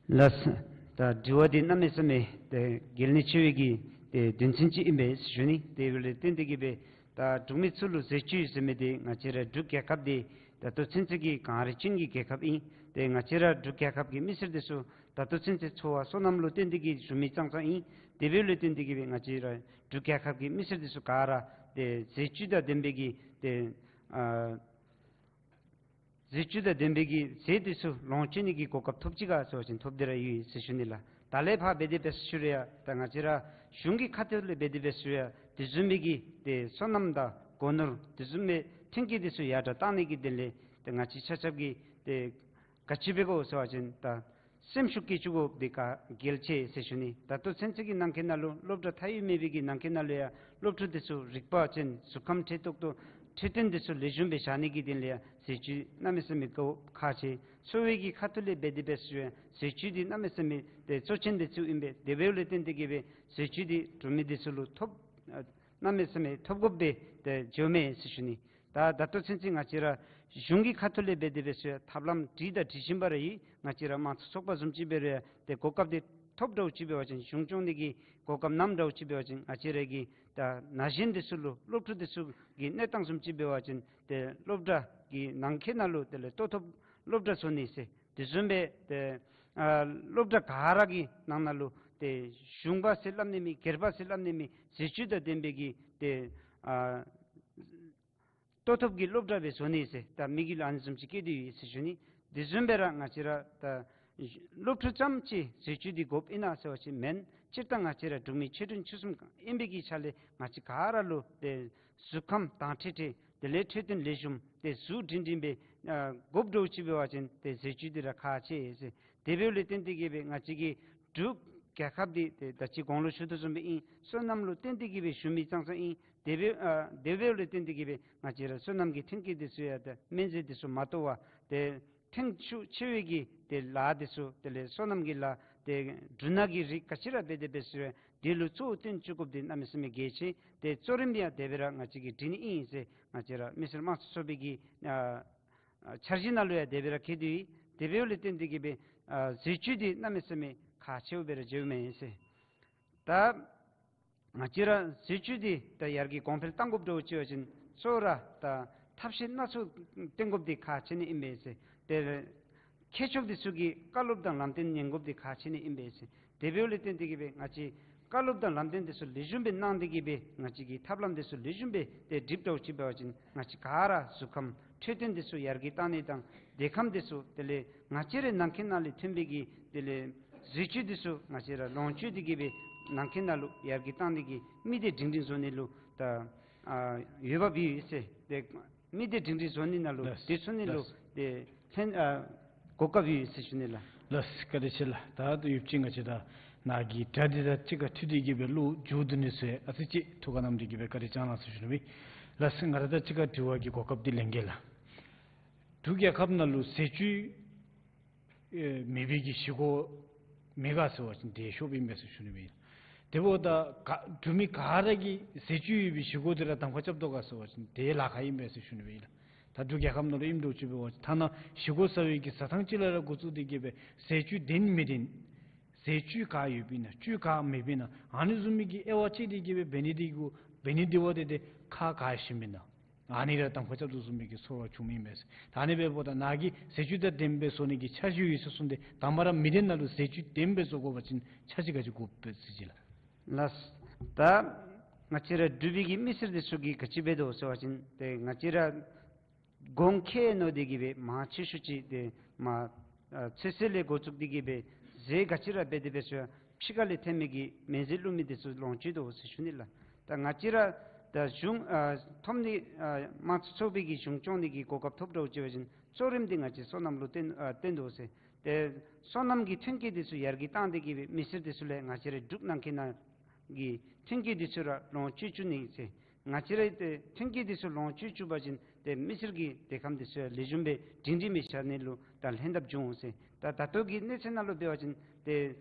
ལགས། ད་དྲི་བ་འདི་གནམ་མེད་ས་མེད་ཏེ་གལ་གནད་ཆེ་བའི་གི་ཏེ་དོན་ཚན་ཅིག་ཨིན་པས་ཟེར་ཞུ་ནི། དེ་འབདཝ་ལས་བརྟེན་ཏེ་གི་སྦེ་ད་འབྲུག་མི་ཚུ་ལུ་ཟས་བཅུད་ཟེར་མི་འདི་ང་བཅས་ར་འབྲུག་རྒྱལ་ཁབ་འདི་ད་ལྟོ་ཚུན་ཚོད་ཀྱི་གངས་རི་ཅན་གྱི་རྒྱལ་ཁབ་ཨིན། ཏེ་ང་བཅས་ར་འབྲུག་རྒྱལ་ཁབ་ཀྱི་མི་སེར་འདི་ཚུ་ད་ལྟོ་ཚུན་ཚོད་འཚོ་བ་སོ་ནམ་ལུ་བརྟེན་ཏེ་གི་བཞུགས་མི་ཙང་ཙང་ཨིན། དེ་འབདཝ་ལས་བརྟེན་ཏེ་གི་སྦེ་ང་བཅས་ར་འབྲུག་རྒྱལ་ཁབ་ཀྱི་མི་སེར་འདི་ཚུ་ག་ར་ཏེ་ཟས་བཅུད་དང་ལྡན་པའི་གི་ཏེ་ཨ་ཟས་བཅུད་དང་ལྡན་པའི་གི་ཟས་འདི་ཚུ་ལོངས་སྤྱོད་ནི་གི་གོ་སྐབས་ཐོབ་ཅི་ག་ཟེར་བ་ཅིན་ཐོབ་སྟེ་ར་ཡོད་ཟེར་ཞུ་ནི་ལགས། ད་ལས་ཕར་འབད་དེ་འབད་ཟེར་ཞུ་རུང་ཡང་ད་ང་བཅས་ར་གཞུང་གི་ཁ་ཐུག་ལས་འབད་དེ་འབད་ཟེར་ཞུ་རུང་ཡང་དེ་བཟུམ་མའི་གི་ཏེ་སོ་ནམ་དང་སྒོ་ནོར་དེ་བཟུམ་མའི་ཐོན་སྐྱེད་འདི་ཚུ་ཡར་དྲག་གཏང་ནི་གི་དོན་ལས་ཏེ་ང་བཅས་ཆ་ཁྱབ་ཀྱིས་ཏེ་ག་ཅི་འབད་དགོ་ཟེར་བ་ཅིན་ད་སེམས་ཤུགས་བསྐྱེད་བཅུག་དགོཔ་འདི་གལ་ཆེ་ཟེར་ཞུ་ནི། ད་ལྟོ་ཚུན་ཚོད་ཀྱི་ནང་འཁོད་ནང་ལུ་སློབ་གྲྭ་མཐའ་དབུས་མེད་པའི་གི་ནང་འཁོད་ནང་ལུ་ཡང་སློབ་ཕྲུག་འདི་ཚུ་རིག་པ་ཅན་གཟུགས་ཁམས་མཁྲེགས་ཏོག་ཏོ་འཕྲོད་བསྟེན་འདི་ཚུ་ལེགས་ཤོམ་སྦེ་བཞག་ནི་གི་དོན་ལས་ཡང་ཟས་བཅུད་གནམ་མེད་ས་མེད་དགོཔ་ཁག་ཆེ། འཚོ་བའི་གི་ཁ་ཐུག་ལས་འབད་དེ་འབད་ཟེར་ཞུ་རུང་ཡང་ཟས་བཅུད་འདི་གནམ་མེད་ས་མེད་ཏེ་གཙོ་ཆེན་འདི་ཚུ་ཨིན་པས། དེ་འབདཝ་ལས་བརྟེན་ཏེ་གི་སྦེ་ཟས་བཅུད་འདི་འབྲུག་མི་འདི་ཚུ་ལུ་ཐོབ་ཨ་གནམ་མེད་ས་མེད་ཐོབ་དགོཔ་སྦེ་ཏེ་འགྱོཝ་མས་ཟེར་ཞུ་ནི། ད་ད་ལྟོ་ཚུན་ཚོད་ང་བཅས་ར་གཞུང་གི་ཁ་ཐུག་ལས་འབད་དེ་འབད་ཟེར་ཐབས་ལམ་སྒྲིག་དང་སྒྲིག་བཞིན་པ་ར་ཡོད། ང་བཅས་ར་དམངས་གཙོ་ཚོགས་པ་བཟུམ་ཅིག་འབད་རུང་ཡང་ཏེ་གོ་སྐབས་འདི་ ཐོབ་འདྲཝ་ཅིག་འབད་བ་ཅིན་གཞུང་སྐྱོང་ནི་གི་གོ་སྐབས་གནངམ་འདྲཝ་ཅིག་འབད་བ་ཅིན་ང་བཅས་ར་གི་ད་ན་གཞོན་འདི་ཚུ་ལུ་སློབ་ཕྲུག་འདི་ཚུ་གི་གནས་སྟངས་བཟུམ་ཅིག་འབད་བ་ཅིན་ཏེ་སློབ་གྲྭ་གི་ནང་འཁོད་ནང་ལུ་དེ་ལས་ལྟོ་ཐོབ་སློབ་གྲྭ་བཟོ་ནི་ཟེར། དེ་བཟུམ་སྦེ་ཏེ་ཨ་སློབ་གྲྭ་ག་ར་གི་ནང་ན་ལུ་ཏེ་གཞུང་པ་ཟེར་སླབ་ནི་མེད། སྒེར་པ་ཟེར་སླབ་ནི་མེད། ཟས་བཅུད་དང་ལྡན་པའི་གི་ཏེ་ཨ་ལྟོ་ཐོབ་ཀྱི་སློབ་གྲྭ་སྦེ་བཟོ་ནི་ཟེར་ད་དམིགས་ཡུལ་ཨ་ནི་བཟུམ་ཅིག་བསྐྱེད་དེ་ཡོད་ཟེར་ཞུ་ནི། དེ་བཟུམ་སྦེ་ར་ང་བཅས་ར་ད་སློབ་ཕྲུག་ཙམ་ཅིག་ཟས་བཅུད་འདི་དགོཔ་ཨིན་ན་ཟེར་བ་ཅིན་མེན། སྤྱིར་བཏང་ང་བཅས་ར་འབྲུག་མི་ཆོས་སྒྲོན་ཆོས་གསུམ་ཨིན་པའི་གི་ཆ་ལས་ང་བཅས་ག་ར་ལུ་ཏེ་གཟུགས་ཁམས་དྭངས་ཁྲིག་ཁྲི་དེ་ལས་འཕྲོད་བསྟེན་ལེགས་ཤོམ་ཏེ་གཟུགས་སྒྲིང་སྒྲིང་སྦེ་ཨ་དགོཔ་འདྲཝ་ཅིག་འབད་བ་ཅིན་ཏེ་ཟས་བཅུད་འདི་ར་ཁག་ཆེ་ཟེར། དེ་འབདཝ་ལས་བརྟེན་ཏེ་གིས་སྦེ་ང་བཅས་ཀྱི་འབྲུག་རྒྱལ་ཁབ་འདི་ཏེ་ད་ཅི་གོང་ལུ་ཞུ་དོ་བཟུམ་སྦེ་ཨིན། སོ་ནམ་ལུ་བརྟེན་ཏེ་གིས་སྦེ་བཞུགས་མི་ཙང་ཙང་ཨིན། དེ་འབད་ཨ་དེ་འབདཝ་ལས་བརྟེན་ཏེ་གིས་སྦེ་ང་བཅས་ར་སོ་ནམ་གྱི་ཐོན་སྐྱེད་འདི་ཚུ་ཡང་ཏེ་སྨན་རྫས་འདི་ཚུ་མ་གཏོགས་པར་ཏེ་ཐོན་ཤུགས་ཆེ་བའི་གི་ཏེ་ལཱ་འདི་ཚུ་དེ་ལས་སོ་ནམ་གྱི་ལཱ་ཏེ་འབྲུ་སྣ་གི་རིགས་ག་ཅི་ར་འབད་དེ་འབད་ཟེར་བ་དེ་ལུ་གཙོ་བོ་བཏོན་བཅུག་དགོཔ་འདི་གནམ་མེད་ས་མེད་གལ་ཆེ། ཏེ་གཙོ་རིམ་ཡང་དེ་སྦེ་ར་ང་བཅས་ཀྱིས་སྒྲིག་ནི་ཨིན་ཟེར་ང་བཅས་ར་མི་སེར་དམངས་གཙོ་ཚོགས་པའི་གི་ཨ་ཨ་འཆར་གཞི་ནང་ལུ་ཡང་དེ་སྦེ་ར་འཁོད་དེ་ཡོད། དེ་འབདཝ་ལས་བརྟེན་ཏེ་གིས་སྦེ་ཨ་ཟས་བཅུད་འདི་གནམ་མེད་ས་མེད་ཁག་ཆེཝ་སྦེ་ར་འགྱོཝ་མས་ཟེར། ད་ང་བཅས་ར་ཟས་བཅུད་འདི་ད་ཡར་རྒྱས་གོང་འཕེལ་གཏང་དགོཔ་འདྲཝ་ཅིག་འབད་བ་ཅིན་གཙོ་བོ་ར་ད་ཐབས་ཤེས་སྣ་ཚོགས་བཏོན་དགོཔ་འདི་ཁག་ཆེ་ནི་ཨིན་པས་ཟེར། ཏེ་མཁས་མཆོག་འདི་ཚུ་གི་བཀའ་སློབ་དང་ལམ་སྟོན་ཉན་དགོཔ་འདི་ཁག་ཆེ་ནི་ཨིན་པས་ཟེར། དེ་འབདཝ་ལས་བརྟེན་ཏེ་གིས་སྦེ་ང་བཅས་བཀའ་སློབ་དང་ལམ་སྟོན་འདི་ཚུ་ལེགས་ཤོམ་སྦེ་གནང་སྟེ་གིས་སྦེ་ང་བཅས་ཀྱི་ཐབས་ལམ་འདི་ཚུ་ལེགས་ཤོམ་སྦེ་ཏེ་སྒྲིགཔ་འདྲཝ་ཅིག་འབད་བ་ཅིན་ང་བཅས་ག་ར་གཟུགས་ཁམས་འཕྲོད་བསྟེན་འདི་ཚུ་ཡར་རྒྱས་གཏང་ནི་དང་བདེ་ཁམས་འདི་ཚུ་དེ་ལས་ང་བཅས་རའི་ནང་འཁོད་ནང་ལས་ཐོན་པའི་གི་དེ་ལས་ཟས་བཅུད་འདི་ཚུ་ང་བཅས་ར་ལོངས་སྤྱོད་དེ་གིས་སྦེ་ནང་འཁོད་ནང་ལུ་ཡར་རྒྱས་གཏང་ནི་གི་མི་སྡེ་སྒྲིང་སྒྲིང་བཟོ་ནི་ལུ་ད་ཨ་འོས་འབབ་ཡོད་ཟེར། ཏེ་མི་སྡེ་སྒྲིང་སྒྲིང་བཟོ་ནི་ནང་ལུ་ལགས། དེ་ཚུ་ནི་ལུ་ལགས། ཏེ་ལྷན་ཨ་གོ་སྐབས་ཡོད་ཟེར་ཞུ་ནི་ལགས། ལགས། བཀའ་དྲིན་ཆེ་ལགས། ད་ད་ཡོདཔ་ཅིག་ང་བཅས་ད་ནཱ་གི་སྒྲ་འདི་དང་གཅིག་ཁར་འཁྲིལ་ཏེ་གིས་སྦེ་བློ་འགྱུར་འདུག་ནི་ཚུ་ཨ་ཙི་ཅིག་ཐུགས་ཁར་བསྣམས་ཏེ་གིས་སྦེ་བཀའ་དྲིན་བསྐྱང་གནང་ཟེར་ཞུ་ནི་ཨིན། ལགས། ང་ར་ད་གཅིག་ཁར་དྲི་བ་གི་གོ་སྐབས་འདི་ལེན་གེ་ལགས། འབྲུག་རྒྱལ་ཁབ་ནང་ལུ་ཟས་བཅུད་ཨེ་མེད་པའི་གི་གཞིས་འགོ་མེད་ག་ཟེར་བ་ཅིན་ཏེ་ཤོབ་ཨིན་པས་ཟེར་ཞུ་ནི་ཨིན། དེ་འབདཝ་ད་ག་འབྲུག་མི་ག་ར་གི་ཟས་བཅུད་ཡོད་པའི་གཞིས་འགོ་དེ་ར་གདམ་ཁ་རྐྱབ་དོ་ག་ཟེར་བ་ཅིན་ཏེ་ལཱ་ཁག་ཨིན་པས་ཟེར་ཞུ་ནི་ཨིན། ད་འབྲུག་རྒྱལ་ཁབ་ནང་ལུ་ཨིནམ་འདྲཝ་ཅིག་འབད་བ་ཅིན་ཐ་ན་གཞིས་འགོ་ཟ་བའི་གི་ཟ་ཐངས་ཅིག་ལས་ར་འགོ་བཙུགས་ཏེ་གིས་སྦེ་ཟས་བཅུད་ལྡན་མི་ལྡན་ཟས་བཅུད་ག་ཡོདཔ་ཨིན་ན་བཅུད་ག་མེདཔ་ཨིན་ན་ཨ་ནི་བཟུམ་མའི་གི་དབྱེ་བ་དཔྱད་དེ་གིས་སྦེ་འབད་ནི་འདི་གུ་འབད་ནི་འདི་བ་ཏེ་ཏེ་ཁག་ག་ཞིམ་ཨིན་ན། ཨ་ནི་ར་གདམ་ཁ་རྐྱབ་དོ་བཟུམ་མའི་གི་ཚོར་བ་བྱུངམ་ཨིན་པས། ད་ཨ་ནི་འབདཝ་ད་ནཱ་གིས་ཟས་བཅུད་དང་ལྡནམ་སྦེ་བཟོ་ནི་གི་འཆར་གཞི་ཡོད་ཟེར་གསུངས་ཏེ་དང་པ་ར་མི་སྡེ་ནང་ལུ་ཟས་བཅུད་ལྡནམ་སྦེ་བཟོ་དགོ་པ་ཅིན་འཆར་གཞི་ག་ཅི་དགོཔ་སྦེ་ཟེར་ཅི་ལགས། ལགས། ད་ང་བཅས་ར་འབྲུག་པའི་གི་མི་སེར་འདི་ཚུ་གིས་ག་ཅི་འབད་དོ་ཟེར་བ་ཅིན་ཏེ་ང་བཅས་ར་གོང་ཁེ་ནོ་དེ་གིས་སྦེ་མང་ཆེ་ཤོས་ཅིག་ཏེ་མ་ཨ་ཚོད་བསྲེ་ལས་འགོ་བཙུགས་ཏེ་གིས་སྦེ་ཟས་ག་ཅི་ར་འབད་དེ་འབད་ཟེར་ཕྱི་ཁ་ལས་ཐོན་མི་གི་སྨན་རྫས་བླུགས་མི་འདི་ཚུ་ལོངས་སྤྱོད་དོ་ཟེར་ཞུ་ནི་ལགས། ད་ང་བཅས་ར་ད་གཞུང་ཨ་ཐོབ་ནི་ཨ་དམངས་གཙོ་ཚོགས་པའི་གི་གཞུང་སྐྱོང་ནི་གི་གོ་སྐབས་ཐོབ་འདྲཝ་ཅིག་འབད་བ་ཅིན་གཙོ་རིམ་འདི་ང་བཅས་སོ་ནམ་ལུ་བརྟེན་ཨ་བརྟེན་དོ་ཟེར། ཏེ་སོ་ནམ་གྱི་ཐོན་སྐྱེད་འདི་ཚུ་ཡར་རྒྱས་བཏང་སྟེ་གིས་སྦེ་མི་སེར་འདི་ཚུ་ལས་ང་བཅས་རའི་འབྲུག་ནང་འཁོད་ནང་གི་ཐོན་སྐྱེད་འདི་ཚུ་ར་ལོངས་སྤྱོད་བཅུག་ནི་ཟེར། ང་བཅས་རའི་ཏེ་ཐོན་སྐྱེད་འདི་ཚུ་ལོངས་སྤྱོད་བཅུག་པ་ཅིན་ཏེ་མི་སེར་གྱི་བདེ་ཁམས་འདི་ཚུ་ཡང་ལེགས་ཤོམ་སྦེ་སྒྲིང་སྒྲིང་སྦེ་བཞག་ནི་ལུ་ད་ལྷན་ཐབས་འབྱུང་འོང་ཟེར། ད་ད་ལྟོ་གི་གནས་ཚད་ནང་ལུ་འབད་བ་ཅིན་ཏེ་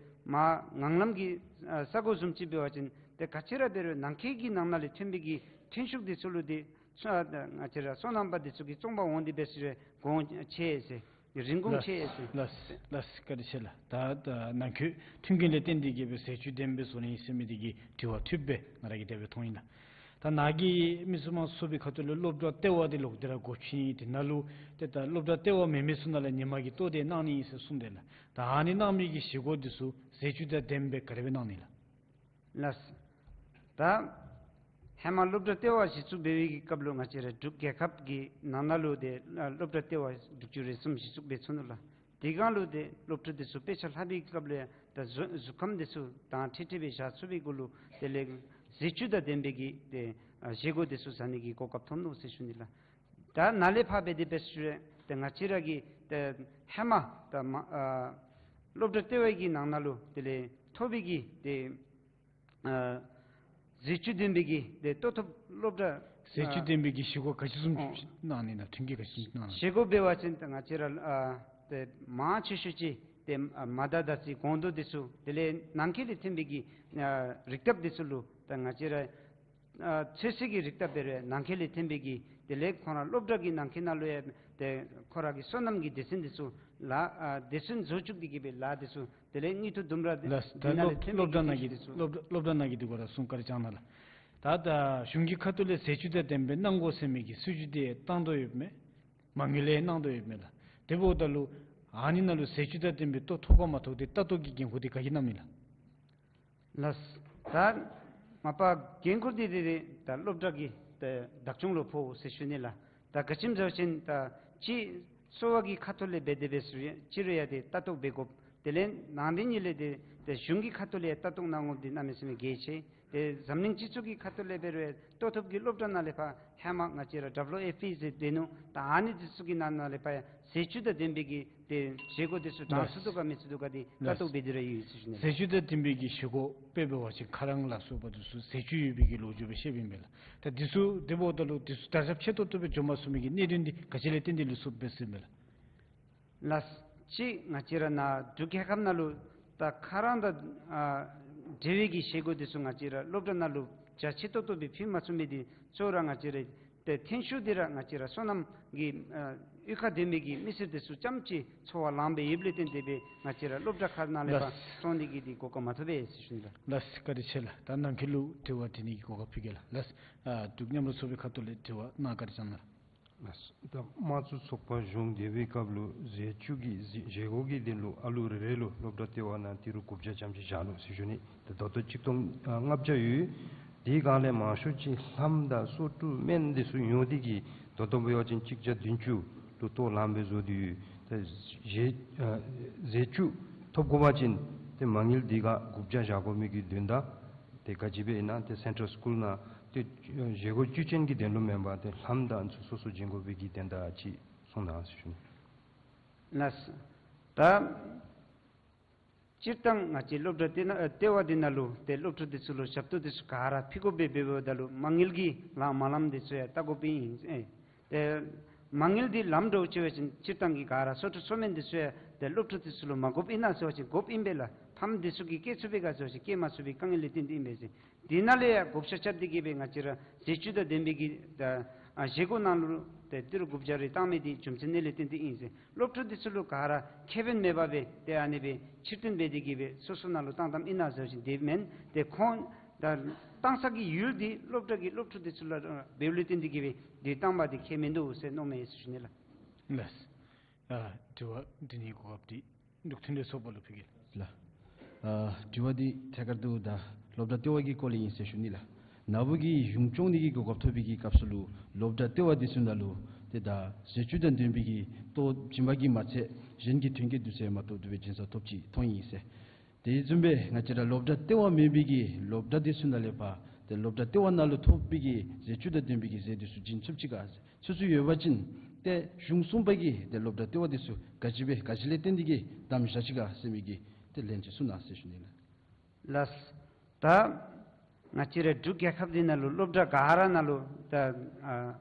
མར་ངང་ལམ་གྱི་ཨ་ས་གོ་བཟུམ་ཅིག་འབད་བ་ཅིན་ཏེ་ག་ཅི་ར་འབད་རུང་ནང་འཁོད་ཀྱི་ནང་ན་ལས་ཐོན་པའི་གི་ཐོན་ཤུགས་འདི་ཚུ་ལུ་ཏེ་ང་བཅས་ར་སོ་ནམ་པ་འདི་ཚུ་གིས་བཙོང་པར་འོང་སྟེ་འབད་ཟེར་གོང་ཆེ་ཟེར། རིན་གོང་ཆེ་ཟེར། ལགས་ལགས། བཀའ་དྲིན་ཆེ་ལགས། ད་ད་ནང་འཁོད་མཐུན་རྐྱེན་ལས་བརྟེན་ཏེ་གིས་སྦེ་ཟས་བཅུད་ལྡནམ་སྦེ་བཟོ་ནི་ཟེར་མི་འདི་གི་དྲི་བ་འཐུས་སྦེ་ང་ར་གིས་དེ་སྦེ་མཐོང་ཡི་ལགས། ད་ནཱ་གིས་མི་སེར་དམངས་གཙོ་ཚོགས་པའི་ཁ་ཐུག་ལས་སློབ་གྲྭ་ལྟེ་བ་འདི་ལོག་སྟེ་ར་སྒོ་ཕྱེ་ནི་དེ་ནང་ལུ་ཏེ་ད་སློབ་གྲྭ་ལྟེ་བ་མེད་མི་ཚུ་ནང་ལས་ཉིན་མ་གི་ལྟོ་དེ་གནང་ནི་ཨིན་ཟེར་གསུངས་ཏེ་ལགས། ད་ཨ་ནི་གནང་མི་གི་གཞིས་འགོ་འདི་ཚུ་ཟས་བཅུད་དང་ལྡནམ་སྦེ་ག་དེ་སྦེ་གནང་ནི་ལགས། ལགས། ད་ཧེ་མ་སློབ་གྲྭ་ལྟེ་བ་གཞི་བཙུགས་འབད་བའི་གི་སྐབས་ལུ་ང་བཅས་ར་འབྲུག་རྒྱལ་ཁབ་ཀྱི་ནང་ན་ལུ་ཏེ་སློབ་གྲྭ་ལྟེ་བ་དྲུག་ཅུ་རེ་གསུམ་གཞི་བཙུགས་འབད་ཚུགས་ནུག་ལགས། དེ་སྒང་ལུ་ཏེ་སློབ་ཕྲུག་འདི་ཚུ་དཔེ་ཆ་ལྷག་པའི་སྐབས་ལུ་ཡང་ད་གཟུགས་གཟུགས་ཁམས་འདི་ཚུ་དྭངས་ཁྲིག་ཁྲི་སྦེ་བཞག་ཚུགས་པའི་གུ་ལུ་དེ་ལས་ཟས་བཅུད་དང་ལྡན་པའི་གི་ཏེ་ཨ་བཞེས་སྒོ་འདི་ཚུ་བཟའ་ནི་གི་གོ་སྐབས་ཐོབ་ནུག་ཟེར་ཞུ་ནི་ལགས། ད་ནཱ་ལས་ཕར་འབད་དེ་འབད་ཟེར་ཏེ་ང་བཅས་ར་གི་ཏེ་ཧེ་མ་ད་མ་ཨ་སློབ་གྲྭ་ལྟེ་བའི་གི་ནང་ན་ལུ་དེ་ལས་ཐོབ་པའི་གི་ཏེ་ཨ་ཟས་བཅུད་ལྡན་པའི་གི་ཏེ་ལྟོ་ཐོབ་སློབ་གྲྭ་ཟས་བཅུད་ཨ་ལྡན་པའི་གི་བཞེས་སྒོ་ག་ཅི་བཟུམ་ཨོ་གནང་ནི་ན་མཐུན་རྐྱེན་ག་ཅི་བཟུམ་གནང་ནི། བཞེས་སྒོ་འབད་བ་ཅིན་ད་ང་བཅས་ར་ཨ་ཏེ་མང་ཆེ་ཤོས་ཅིག་ཏེ་ཨ་མར་དང་དར་ཚི་སྒོང་རྡོག་འདི་ཚུ་དེ་ལས་ནང་འཁོད་ལས་ཐོན་པའི་གི་ཨ་རིགས་ཐབས་འདི་ཚུ་ལུ་ད་ང་བཅས་ར་ ཨ་ཚོད་བསྲེ་གི་རིགས་བཏབ་འབད་རུང་ནང་འཁོད་ལས་ཐོན་པའི་གི་དེ་ལས་ཁོང་ར་སློབ་གྲྭ་གི་ནང་འཁོད་ནང་ལུ་ཡང་ཏེ་ཁོང་ར་གི་སོ་ནམ་གྱི་སྡེ་ཚན་འདི་ཚུ་ལཱ་ཨ་སྡེ་ཚན་བཟོ་བཅུག་སྟེ་གི་སྦེ་ལཱ་འདི་ཚུ་དེ་ལས་དངུལ་ཐོག་དུམ་ར་ལགས། ད་དེ་ནང་ལས་སློབ་ཐོན་པའི་སློབ་གྲྭ་གི་ནང་གི་འདི་ཚུ་སློབ་སློབ་གྲྭ་ནང་གི་འདི་གུ་ར་གསུང་བཀའ་དྲིན་བསྐྱང་གནང་ལགས། ད་ད་གཞུང་གི་ཁ་ཐུག་ལས་ཟས་བཅུད་དང་ལྡན་པའི་གནང་སྒོ་ཟེར་མི་གི་སྲིད་བྱུས་འདི་བཏང་དོ་ཡོདཔ་མས། མ་དངུལ་ལས་གནང་དོ་ཡོདཔ་མས་ལགས། དེ་འབདཝ་ད་ལུ་ཨ་ནི་ནང་ལུ་ཟས་བཅུད་དང་ལྡན་པའི་ལྟོ་ཐོབ་ག་མ་ཐོབ་འདི་ལྟ་རྟོག་གི་འགན་ཁུར་འདི་ག་གིས་གནངམ་ཨིན་ལགས། ལགས། ད་མ་པ་འགན་ཁུར་འདི་འདི་འདི་ད་སློབ་གྲྭ་གི་ད་བདག་སྐྱོང་ལུ་ཕོག་ཟེར་ཞུ་ནི་ལགས། ད་ག་ཅི་སྨོ་ཟེར་བ་ཅིན་ད་ཅིག་གསོ་བ་གི་ཁ་ཐུག་ལས་འབད་དེ་འབད་ཟེར་ཅི་རུང་ཡང་འདི་ལྟ་རྟོག་འབད་དགོཔ། དེ་ལས་ནང་འདི་ཉིད་ལས་འདི་ཏེ་གཞུང་གི་ཁ་ཐུག་ལས་ལྟ་རྟོག་གནང་དགོཔ་འདི་གནམ་མེད་ས་མེད་གལ་ཆེ། ཏེ་འཛམ་གླིང་སྤྱི་ཚོགས་ཀྱི་ཁ་ཐུག་ལས་འབད་རུང་ལྟོ་ཐོབ་ཀྱི་སློབ་གྲྭ་ནང་ལས་ཕར་ཧེ་མ་ང་བཅས་ར་ཌབ་ལུ་ཨེཕ་ཨི་ཟེར་སྡོད་ནུག། ད་ཨ་ནི་འདི་ཚུ་གི་ནང་ན་ལས་ཕར་ཡང་ཟས་བཅུད་དང་ལྡན་པའི་གི་ཏེ་བཞེས་སྒོ་འདི་ཚུ་དྲང་ཚུགས་འདུག་ག་མི་ཚུགས་འདུག་ག་འདི་ལྟ་རྟོག་འབད་དེ་ར་ཡོད་ཟེར་ཞུ་ནི། ཟས་བཅུད་དང་ལྡན་པའི་གི་བཞེས་སྒོ་དཔེ་འབད་བ་ཅིན་ཁ་རག་ལ་སོགས་པ་འདི་ཚུ་ཟས་བཅུད་ཡོད་པའི་གི་ལོ་རྒྱུས་སྦེ་བཤདཔ་ཨིན་པས་ལགས། ད་འདི་ཚུ་དེ་འབདཝ་ད་ལུ་འདི་ཚུ་དར་ཁྱབ་ཆེ་ཏོག་ཏོ་སྦེ་འགྱོ་མ་ཚུགས་མི་གི་གནད་དོན་འདི་ག་ཅི་ལས་བརྟེན་ཏེ་ལུས་སོཔ་སྦེ་ཟེར་ཨིན་པས་ལགས། ལགས། ཅིག་ང་བཅས་ར་ནཱ་འབྲུག་རྒྱལ་ཁབ་ནང་ལུ་ད་ཁ་རག་དང་ཨ་འབྲེལ་བའི་གི་བཞེས་སྒོ་འདི་ཚུ་ང་བཅས་ར་སློབ་གྲྭ་ནང་ལུ་རྒྱ་ཆེ་ཏོག་ཏོ་སྦེ་ཕུལ་མ་ཚུགས་མི་འདི་གཙོ་བོ་ར་ང་བཅས་ར་ཏེ་ཐོན་ཤུགས་འདི་ར་ང་བཅས་ར་སོ་ནམ་གྱི་ཨ་གཡུས་ཁར་སྡོད་མི་གི་མི་སེར་འདི་ཚུ་རྐྱངམ་ཅིག་འཚོ་བ་ལངམ་སྦེ་ཡོདཔ་ལས་བརྟེན་ཏེ་སྦེ་ང་བཅས་ར་སློབ་གྲྭ་ཁར་ནང་ལས་ཕར་ལགས། བཙོང་ནི་གི་འདི་གོ་སྐབས་མ་ཐོབ་པས་ཟེར་ཞུ་ནི་ལགས། ལགས་བཀའ་དྲིན་ཆེ་ལགས། ད་ནང་འཁོད་ལུ་དྲི་བ་དྲི་ནི་གི་གོ་སྐབས་ཕུལ་གེ་ལགས། ལགས། ཨ་འབྲུག་མཉམ་རུབ་ཚོགས་པའི་ཁ་ཐུག་ལས་དྲི་བ་གནང་བཀའ་དྲིན་བསྐྱང་གནང་ལགས། ལགས། ད་དམངས་གཙོའི་ཚོགས་པ་གཞུང་སྡེ་པའི་སྐབས་ལུ་ཟས་བཅུད་ཀྱི་བཞེས་སྒོ་གི་དོན་ལུ་ཨ་ལུ་རེ་རེ་ལུ་སློབ་གྲྭ་ལྟེ་བ་ནང་ཏི་རུ་དགུ་བརྒྱ་ཙམ་ཅིག་བཞག་ནུག་ཟེར་ཞུ་ནི། ད་ད་ལྟོ་ཆིག་སྟོང་ཨ་ལྔ་བརྒྱ་ཡོད། དེའི་སྒང་ལས་མང་ཤོས་ཅིག་ལྷམ་དང་སོ་བཀྲུ་སྨན་འདི་ཚུ་ཉོ་སྟེ་གིས་ད་ལྟོ་འབད་བ་ཅིན་གཅིག་བརྒྱ་བདུན་ཅུ་ལུ་ལྟོ་ལྷམ་སྦེ་བཟོ་སྟེ་ཡོད། ད་ཟས་ཨ་ཟས་བཅུད་ཐོབ་དགོ་པ་ཅིན་ཏེ་མ་དངུལ་འདི་ག་དགུ་བརྒྱ་བཞག་དགོ་མི་གི་དོན་དག་ཏེ་ག་ཅི་སྦེ་ཨིན་ན་ཏེ་སེན་ཊལ་སི་ཀུལ་ནང་ཏེ་བཞེས་སྒོ་བཅུད་ཅན་གྱི་དོན་ལུ་མེན་པར་ཏེ་ལྷམ་དང་ཚུ་སོ་སོ་བྱིན་དགོ་པའི་གི་དོན་དག་ཅིག་གསུང་གནང་ཟེར་ཞུ་ནི། ལགས། ད་སྤྱིར་བཏང་ང་བཅས་སློབ་གྲྭ་ལྟེ་ན་ལྟེ་བ་འདི་ནང་ལུ་ཏེ་སློབ་ཕྲུག་འདི་ཚུ་ལུ་ཞབས་ཏོག་འདི་ཚུ་ག་ར་ཕུལ་དགོ་པས། འབདཝ་ད་ལུ་མ་དངུལ་གྱིས་ལངམ་མ་ལངམ་འདི་ཚུ་ཡང་བལྟ་དགོཔ་ཨིན། ཨེ་ཏེ་མ་དངུལ་འདི་ལངམ་འདྲཝ་ཅིག་འབད་བ་ཅིན་སྤྱིར་བཏང་གི་ག་ར་སོ་བཀྲུ་སོ་སྨན་འདི་ཚུ་ཡང་ཏེ་སློབ་ཕྲུག་འདི་ཚུ་ལུ་མ་དགོཔ་ཨིན་ན་ཟེར་བ་ཅིན་དགོཔ་ཨིན་པས་ལགས། ཕམ་འདི་ཚུ་གིས་སྐྱེལ་ཚུགས་པའི་ག་ཟེར་བ་ཅིན་སྐྱེལ་མ་ཚུགས་པའི་དཀའ་ངལ་ལས་བརྟེན་ཏེ་ཨིན་པས་ཟེར། དེ་ནང་ལས་ཡང་བགོ་བཤའ་རྐྱབ་སྟེ་གིས་སྦེ་ང་བཅས་ར་ཟས་བཅུད་དང་ལྡན་པའི་གི་ད་ཨ་བཞེས་སྒོ་ནང་ལུ་ཏེ་ཏི་རུ་དགུ་བརྒྱ་རེ་བཏང་མི་འདི་རྒྱུ་མཚན་ཨ་ནི་ལས་བརྟེན་ཏེ་ཨིན་ཟེར། སློབ་ཕྲུག་འདི་ཚུ་ལུ་ག་ར་ཁེ་ཕན་མེད་པར་སྦེ་ཏེ་ཨ་ནི་སྦེ་ཕྱིར་བཏོན་འབད་དེ་གིས་སྦེ་སོ་སོ་ནང་ལུ་བཏང་བཏངམ་ཨིན་ན་ཟེར་བ་ཅིན་དེ་མེན། ཏེ་ཁོང་ད་བཏང་ས་གི་ཡུལ་འདི་སློབ་གྲྭ་གི་སློབ་ཕྲུག་འདི་ཚུ་ལུ་འབདཝ་ལས་བརྟེན་ཏེ་གིས་སྦེ་འདི་བཏང་པ་འདི་ཁྱད་མིན་འདུག་ཟེར་མནོཝ་མས་ཟེར་ཞུ་ནི་ལགས། ལགས། ཨ་དྲི་བ་དྲི་ནི་གོ་སྐབས་འདི་འབྲུག་མཐུན་འབྲེལ་ཚོགས་པ་ལུ་ཕུལ་གེ་ལགས། ལགས། ཨ་དྲི་བ་འདི་ཐད་ཀར་དུ་ད་སློབ་གྲྭ་ལྟེ་བ་གི་སྐོར་ལས་ཨིན་ཟེར་ཞུ་ནི་ལགས། ན་བུ་གིས་གཞུང་སྐྱོང་ནི་གི་གོ་སྐབས་ཐོབ་པའི་གི་སྐབས་སུ་ལུ་སློབ་གྲྭ་ལྟེ་བ་འདི་ཚུ་ནང་ལུ་ཏེ་ད་ཟས་བཅུད་དང་ལྡན་པའི་གི་ལྟོ་བྱིན་པ་གིས་མ་ཚད་གཞན་གྱི་ཐོན་སྐྱེད་འདི་ཚུ་ཡང་མ་ཐོབ་སྟེ་སྦེ་བྱིན་ས་ཐོབ་ཅི་མཐོང་ཡི་ཟེར། དེ་བཟུམ་སྦེ་ང་བཅས་ར་སློབ་གྲྭ་ལྟེ་བ་མེད་པའི་གི་སློབ་གྲྭ་འདི་ཚུ་ནང་ལས་ཕར་ཏེ་སློབ་གྲྭ་ལྟེ་བ་ནང་ལུ་ཐོབ་པའི་གི་ཟས་བཅུད་དང་ལྡན་པའི་གི་ཟས་འདི་ཚུ་བྱིན་ཚུགས་ཅི་ག་ཟེར། ཚུགས་ཚུགས་ཡོད་པ་ཅིན་ཏེ་གཞུང་གསུམ་པ་གིས་ཏེ་སློབ་གྲྭ་ལྟེ་བ་འདི་ཚུ་ག་ཅི་སྦེ་ག་ཅི་ལས་བརྟེན་ཏེ་གིས་བདམས་བཞག་ཅི་ག་ཟེར་མི་གི་ཏེ་ལན་ཅིག་གསུང་གནང་ཟེར་ཞུ་ནི་ལགས། ལགས། ད་ང་བཅས་ར་འབྲུག་རྒྱལ་ཁབ་འདི་ནང་ལུ་སློབ་གྲྭ་ག་ར་ནང་ལུ་ད་ཨ་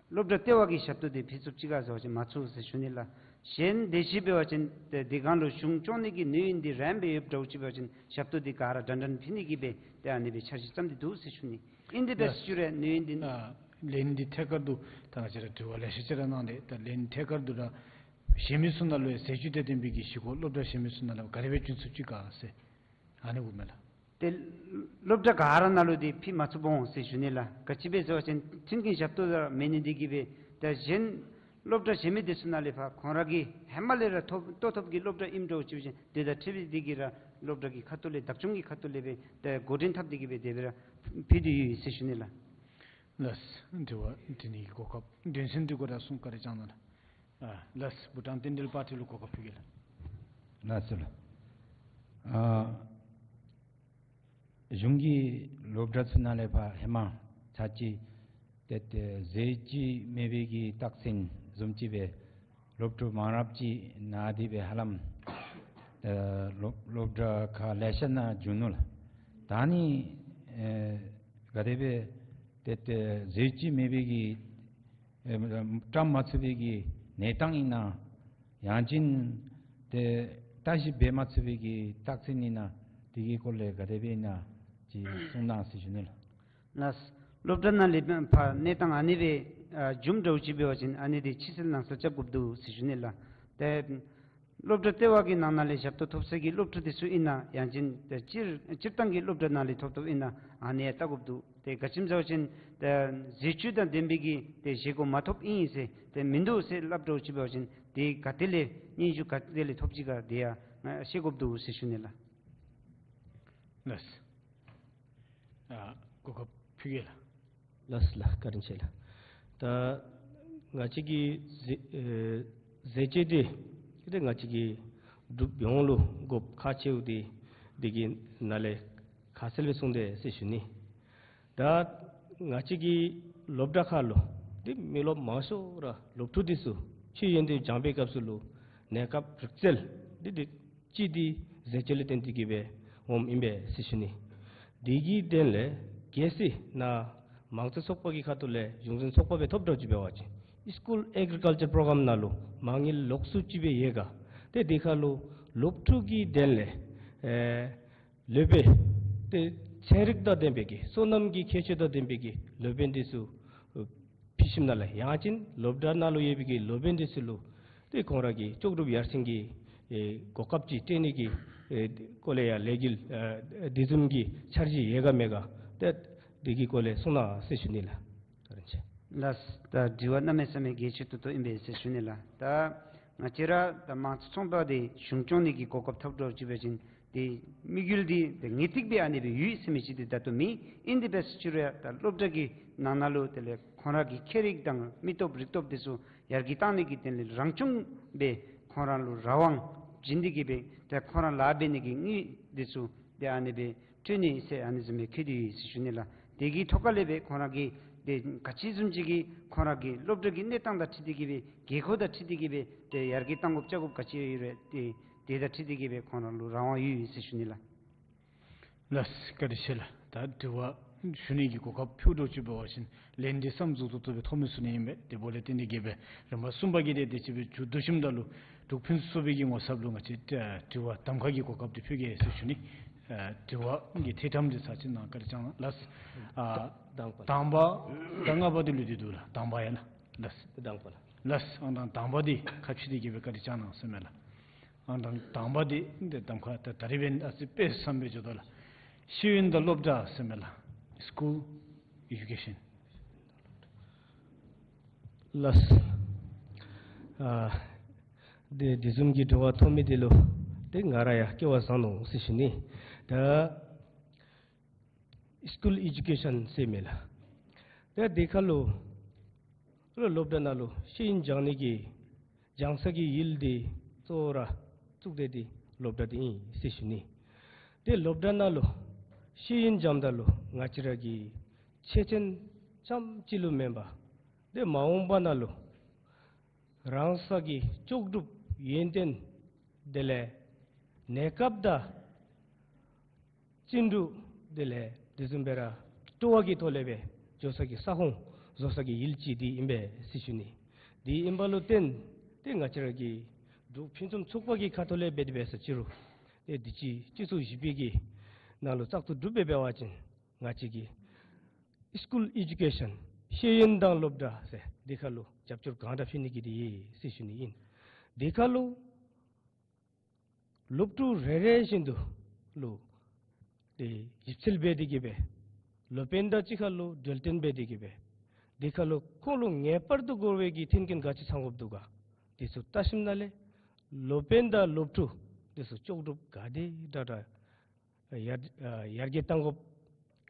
སློབ་གྲྭ་ལྟེ་བ་གི་ཞབས་ཏོག་འདི་ཕུལ་ཚུགས་ཅི་ག་ཟེར་བ་ཅིན་མ་ཚུགས་ཟེར་ཞུ་ནི་ལགས། གཞན་དེ་ཅིག་འབད་བ་ཅིན་ཏེ་དེ་སྒང་ལུ་གཞུང་སྐྱོང་ནི་གི་ནུས་ཡུན་འདི་རན་སྦེ་ཡོདཔ་འདྲཝ་ཅིག་འབད་བ་ཅིན་ཞབས་ཏོག་འདི་ག་ར་འདྲན་འདྲ་ཕུལ་ནི་གི་སྦེ་ཏེ་ཨ་ནི་སྦེ་འཆར་གཞི་བརྩམས་ཏེ་འདུག་ཟེར་ཞུ་ནི། ཨིན་ཏེ་འབད་ཡ་ཞུ་རུང་ནུས་ཡུན་འདི་ཨ་ལན་འདི་ཐད་ཀར་དུ་ད་ང་བཅས་ར་དྲི་བ་ལེ་ཤ་ཅིག་ར་གནང་སྟེ་ད་ལན་ཐད་ཀར་དུ་ར་གཞན་མི་ཚུ་ནང་ལུ་ཡང་ཟས་བཅུད་དང་ལྡན་པའི་གི་བཞེས་སྒོ་སློབ་གྲྭ་གཞན་མི་ཚུ་ནང་ལུ་ག་དེ་སྦེ་བྱིན་ཚུགས་ཅི་ག་ཟེར་ཨ་ནི་གོ་མས་ལགས། ཏེ་སློབ་གྲྭ་ག་ར་ནང་ལུ་འདི་ཕུལ་མ་ཚུགས་འོང་ཟེར་ཞུ་ནི་ལགས། ག་ཅི་སྦེ་ཟེར་བ་ཅིན་མཐུན་རྐྱེན་ཞབས་ཏོག་ར་མེད་ནི་འདི་གིས་སྦེ་ད་གཞན་སློབ་གྲྭ་གཞན་མི་འདི་ཚུ་ནང་ལས་ཕར་ཁོང་ར་གི་ཧེ་མ་ལས་ར་ཐོབ་ལྟོ་ཐོབ་ཀྱི་སློབ་གྲྭ་ཨིནམ་འདྲཝ་ཅིག་འབད་བ་ཅིན་དེ་དང་འཁྲིལ་ཏེ་གིས་ར་སློབ་གྲྭ་གི་ཁ་ཐུག་ལས་བདག་སྐྱོང་གི་ཁ་ཐུག་ལས་སྦེ་ད་འགོ་འདྲེན་འཐབ་སྟེ་གིས་སྦེ་དེ་སྦེ་ར་ཕུལ་ཏེ་ཡོད་ཟེར་ཞུ་ནི་ལགས། ལགས། དྲི་བ་དྲི་ནི་གི་གོ་སྐབས་དོན་ཚན་འདི་གུ་ར་གསུང་བཀའ་དྲིན་བསྐྱང་གནང་ལགས། ཨ་ལགས། བྷུ་ཊཱན་རྟེན་འབྲེལ་པར་ཊི་ལུ་གོ་སྐབས་ཕུལ་གེ་ལགས། ལགས་སོ་ལགས། ཨ་གཞུང་གིས་སློབ་གྲྭ་ཚུ་ནང་ལས་ཕར་ཧེ་མ་ཚར་གཅིག་ཏེ་ཏེ་ཟས་ཅིག་མེད་པའི་གི་རྟགས་མཚན་བཟུམ་ཅིག་སྦེ་སློབ་ཕྲུག་མང་རབས་ཅིག་ན་སྟེ་སྦེ་ཧ་ལམ་ཨ་སློབ་སློབ་གྲྭ་ཁག་ལེ་ཤ་ནང་བྱུང་ནུག་ལགས། ད་ནི་ཨེ་ག་དེ་སྦེ་ཏེ་ཏེ་ཟས་ཅིག་མེད་པའི་གི་ཨེ་བཀྲམ་མ་ཚུགས་པའི་གི་གནས་སྟངས་ཨིན་ན། ཡང་ཅིན་ཏེ་བརྟག་ཞིབ་འབད་མ་ཚུགས་པའི་གི་རྟགས་མཚན་ཨིན་ན། དེ་གི་སྐོར་ལས་ག་དེ་སྦེ་ཨིན་ན་ཅིག་གསུང་གནང་ཟེར་ཞུ་ནི་ལགས། ལགས། སློབ་གྲྭ་ནང་ལས་ཕར་གནས་སྟངས་ཨ་ནི་སྦེ་ཨ་འཇུགཔ་འདྲཝ་ཅིག་འབད་བ་ཅིན་ཨ་ནི་འདི་ཕྱི་སེལ་ནང་སེལ་རྐྱབ་དགོཔ་འདུག་ཟེར་ཞུ་ནི་ལགས། ཏེ་སློབ་གྲྭ་ལྟེ་བ་གི་ནང་ན་ལས་ཞབས་ཏོག་ཐོབ་ས་གི་སློབ་ཕྲུག་འདི་ཚུ་ཨིན་ན་ཡང་ཅིན་ཏེ་སྤྱིར་སྤྱིར་བཏང་གི་སློབ་གྲྭ་ནང་ལས་ཐོབ་ཐོབཔ་ཨིན་ན་ཨ་ནི་ཡང་བལྟ་དགོཔ་འདུག། ཏེ་ག་ཅི་སྨོ་ཟེར་བ་ཅིན་ཏེ་ཟས་བཅུད་དང་ལྡན་པའི་གི་ཏེ་བཞེས་སྒོ་མ་ཐོབ་ཨིན་ཟེར་ཏེ་མིན་འདུག་ཟེར་སླབ་འདྲཝ་ཅིག་འབད་བ་ཅིན་ཏེ་ག་ཏེ་ལས་སྙན་ཞུ་ག་ཏེ་ལས་ཐོབ་ཅི་ག་དེ་ཡང་ཤེས་དགོཔ་འདུག་ཟེར་ཞུ་ནི་ལགས། ལགས། ཨ་གོ་སྐབས་ཕུལ་གེ་ལགས། ལགས་ལགས། བཀའ་དྲིན་ཆེ་ལགས། ད་ང་བཅས་ཀྱི་ཟས་ཨེ་ཟས་བཅད་འདི་ཏེ་ང་བཅས་ཀྱི་འབྲུག་ཡོངས་ལུ་དགོཔ་ཁག་ཆེཝ་འདི་འདི་གི་ནང་ལས་ཁ་གསལ་སྦེ་གསུངས་ཏེ་ཟེར་ཞུ་ནི། ད་ང་བཅས་ཀྱི་སློབ་གྲྭ་ཁག་ལུ་ཏེ་མི་རློབས་མང་ཤོས་ར་སློབ་ཕྲུག་འདི་ཚུ་ཤེས་ཡོན་འདི་སྦྱང་པའི་སྐབས་སུ་ལུ་གནས་སྐབས་རིག་རྩལ་འདི་འདི་ཅིག་འདི་ཟས་བཅད་ལས་བརྟེན་ཏེ་གི་སྦེ་འོངམ་ཨིན་པས་ཟེར་ཞུ་ནི། དེ་གི་དོན་ལས་གལ་སྲིད་ནཱ་མང་གཙོ་ཚོགས་པ་གི་ཁ་ཐུག་ལས་གཞུང་འཛིན་ཚོགས་པ་སྦེ་ཐོབ་འདྲཝ་ཅིག་འབད་བ་ཅིན་སི་ཀུལ་ཨེག་རི་ཀལ་ཅར་པོ་རོ་གྲམ་ནང་ལུ་མ་དངུལ་ལོགས་སུ་ཅིག་སྦེ་ཡོད་ག། ཏེ་དེ་ཁར་ལུ་སློབ་ཕྲུག་གི་དོན་ལས་ཨེ་སློབ་དཔོན་ཏེ་ཚན་རིག་དང་ལྡན་པའི་གི་སོ་ནམ་གྱི་ཁྱད་ཆོས་དང་ལྡན་པའི་གི་སློབ་དཔོན་འདི་ཚུ་ཕུལ་ཞིནམ་ལས་ཡང་ཅིན་སློབ་གྲྭ་ནང་ལུ་ཡོད་པའི་གི་སློབ་དཔོན་འདི་ཚུ་ལུ་ཏེ་ཁོང་ར་གི་ལྕོགས་གྲུབ་ཡར་སེང་གི་ཨེ་གོ་སྐབས་ཅིག་སྤྲོད་ནི་གི་ཨེ་སྐོར་ལས་ཡང་ལས་འགུལ་ཨེ་དེ་བཟུམ་གྱི་འཆར་གཞི་ཡོད་ག་མེད་ག། ཏེ་དེ་གི་སྐོར་ལས་གསུང་གནང་ཟེར་ཞུ་ནི་ལགས། བཀའ་དྲིན་ཆེ། ལགས། ད་དྲི་བ་གནམ་མེད་ས་མེད་གལ་ཆེ་ཏོག་ཏོ་ཨིན་པས་ཟེར་ཞུ་ནི་ལགས། ད་ང་བཅས་ར་ད་མང་གཙོ་ཚོགས་པ་འདི་གཞུང་སྐྱོང་ནི་གི་གོ་སྐབས་ཐོབ་འདྲཝ་ཅིག་འབད་བ་ཅིན་ཏེ་དམིགས་ཡུལ་འདི་ཏེ་ངེས་ཏིག་སྦེ་ཨ་ནི་སྦེ་ཡོད་ཟེར་མི་ཅིག་འདི་ད་ལྟོ་མེད། ཨིན་དེ་འབད་ས་ཅིག་རུང་ཡང་ད་སློབ་གྲྭ་གི་ནང་ན་ལུ་དེ་ལས་ཁོང་ར་གི་མཁས་རིག་དང་མི་སྟོབས་རིག་སྟོབས་འདི་ཚུ་ཡར་རྒྱས་གཏང་ནི་གི་དོན་ལས་རང་སྐྱོང་སྦེ་ཁོང་ར་ལུ་རང་དབང་བྱིན་ཏེ་གི་སྦེ་ཏེ་ཁོང་ར་ལཱ་འབད་ནི་གི་དངུལ་འདི་ཚུ་ཏེ་ཨ་ནི་སྦེ་སྤྲོད་ནི་ཟེར་ཨ་ནི་བཟུམ་སྦེ་བཀོད་དེ་ཡོད་ཟེར་ཞུ་ནི་ལགས། དེ་གི་ཐོག་ཁ་ལས་སྦེ་ཁོང་ར་གི་ཏེ་ག་ཅི་བཟུམ་ཅིག་གི་ཁོང་ར་གི་སློབ་གྲྭ་གི་གནས་སྟངས་དང་འཁྲིལ་ཏེ་གི་སྦེ་དགོས་མཁོ་དང་འཁྲིལ་ཏེ་གི་སྦེ་ཏེ་ཡར་རྒྱས་གཏང་དགོཔ་བཅའ་དགོཔ་ག་ཅི་ཡོད་རུང་ཏེ་དེ་དང་འཁྲིལ་ཏེ་གི་སྦེ་ཁོང་ར་ལུ་རང་དབང་ཡོད་ཡོད་ཟེར་ཞུ་ནི་ལགས། ལགས། བཀའ་དྲིན་ཆེ་ལགས། ད་དྲི་བ་ཞུ་ནི་གི་གོ་སྐབས་ཕུལ་འདྲཝ་ཅིག་འབད་བ་ཅིན་ལན་འདི་བསམ་རྫོགས་རྫོགས་ཏོག་ཏོ་སྦེ་ཐོབ་མི་ཚུགས་ནི་ཨིན་པས། དེ་འབདཝ་ལས་བརྟེན་ཏེ་གི་སྦེ་རིམ་པ་གསུམ་པ་གི་དེ་དེ་ཅིག་སྦེ་མཇུག་བསྡུ་ཞིནམ་ད་ལུ་འབྲུག་ཕུན་སུམ་ཚོགས་པའི་གི་ངོ་ཚབ་ལུ་ང་བཅས་ཨ་དྲི་བ་གདམ་ཁ་གི་གོ་སྐབས་འདི་ཕུལ་གེ་ཟེར་ཞུ་ནི། ཨ་དྲི་བ་གི་ཐད་ཐམ་འདི་ཚར་ཅིག་ནཱ་བཀའ་དྲིན་བསྐྱང་གནང་ལགས། ཨ་དང་པ་དང་ལྔ་པ་འདི་ལུས་ཏེ་འདུག་ལགས། དང་པ་ཡ་ལགས། ལགས། དང་པ་ལགས། ལགས། ཨང་དང་དང་པ་འདི་ཁ་ཕྱེ་སྟེ་གི་སྦེ་བཀའ་དྲིན་བསྐྱང་གནང་ཟེར་མས་ལགས། ཨང་དང་དང་པ་འདི་འདི་གདམ་ཁ་ད་ད་རིས་འབདན་ཨ་ཙི་དཔེ་བཟང་སྦེ་འགྱོ་དོ་ལགས། ཤེས་ཡོན་དང་སློབ་གྲྭ་ཟེར་མས་ལགས། སི་ཀུལ་ཨེ་ཌུ་ཀེ་ཤཱན། ལགས། ཨ་དེ་དེ་བཟུམ་གྱི་དྲི་བ་ཐོབ་མི་འདི་ལུ་ཏེ་ང་ར་ཡང་སྐལ་བ་བཟང་ནུག་ཟེར་ཞུ་ནི། ད་སི་ཀུལ་ཨེ་ཌུ་ཀེ་ཤཱན་ཟེར་མས་ལགས། ཏེ་དེ་ཁར་ལུ་སློབ་གྲྭ་ནང་ལུ་ཤེས་ཡོན་སྦྱང་ནི་གི་སྦྱང་ས་གི་ཡུལ་འདི་གཙོ་བོ་ར་བཙུགས་ཏེ་འདི་སློབ་གྲྭ་འདི་ཨིན་ཟེར་ཞུ་ནི། ཏེ་སློབ་གྲྭ་ནང་ལུ་ཤེས་ཡོན་སྦྱངམ་ད་ལུ་ང་བཅས་ར་གི་ཆོས་ཅན་རྐྱངམ་ཅིག་ལུ་མེན་པར་ཏེ་མ་འོངས་པ་ནང་ལུ་རང་སོ་གི་ལྕོགས་གྲུབ་ཡོན་ཏན་དེ་ལས་གནས་སྐབས་དང་བརྩོན་འགྲུས་དེ་ལས་དེ་བཟུམ་སྦེ་ར་སྤྲོ་བ་གི་ཐོག་ལས་སྦེ་འགྱོ་ས་གི་ས་ཁོངས་བཟོ་ས་གི་ཡུལ་ཅིག་འདི་ཨིན་པས་ཟེར་ཞུ་ནི། འདི་ཨིན་པ་ལུ་བརྟེན་ཏེ་ང་བཅས་ར་གི་འབྲུག་ཕུན་སུམ་ཚོགས་པ་གི་ཁ་ཐུག་ལས་འབད་དེ་འབད་ས་ཅིག་རུང་ཏེ་དུས་ཅི་སྤྱི་ཚོགས་བཞི་པའི་གི་ནང་ལུ་བཙག་འཐུ་གྲུབ་སྦེ་འབད་བ་ཅིན་ང་བཅས་ཀྱི་སི་ཀུལ་ཨེ་ཌུ་ཀེ་ཤཱན་ཤེས་ཡོན་དང་སློབ་གྲྭ་ཟེར་འདི་ཁར་ལུ་རྒྱབ་སྐྱོར་གང་དྲག་ཕུལ་ནི་གི་འདི་ཨིན་ཟེར་ཞུ་ནི་ཨིན། འདི་ཁར་ལུ་སློབ་ཕྲུག་རེ་རེ་བཞིན་དུ་ལུ་ཏེ་ཞིབ་འཚོལ་འབད་དེ་གི་སྦེ་སློབ་དཔོན་དང་གཅིག་ཁར་ལུ་གྲོས་བསྟུན་འབད་དེ་གི་སྦེ་འདི་ཁར་ལུ་ཁོང་ལུ་ངེས་པར་དུ་དགོ་པའི་གི་མཐུན་རྐྱེན་ག་ཅི་ཚང་དགོཔ་འདུག་ག་འདི་ཚུ་བལྟ་ཞིནམ་ལས་སློབ་དཔོན་དང་སློབ་ཕྲུག་འདི་ཚུ་ལྕོགས་གྲུབ་ག་དེ་དྲག་དྲག་ཡར་ཡར་རྒྱས་གཏང་དགོཔ་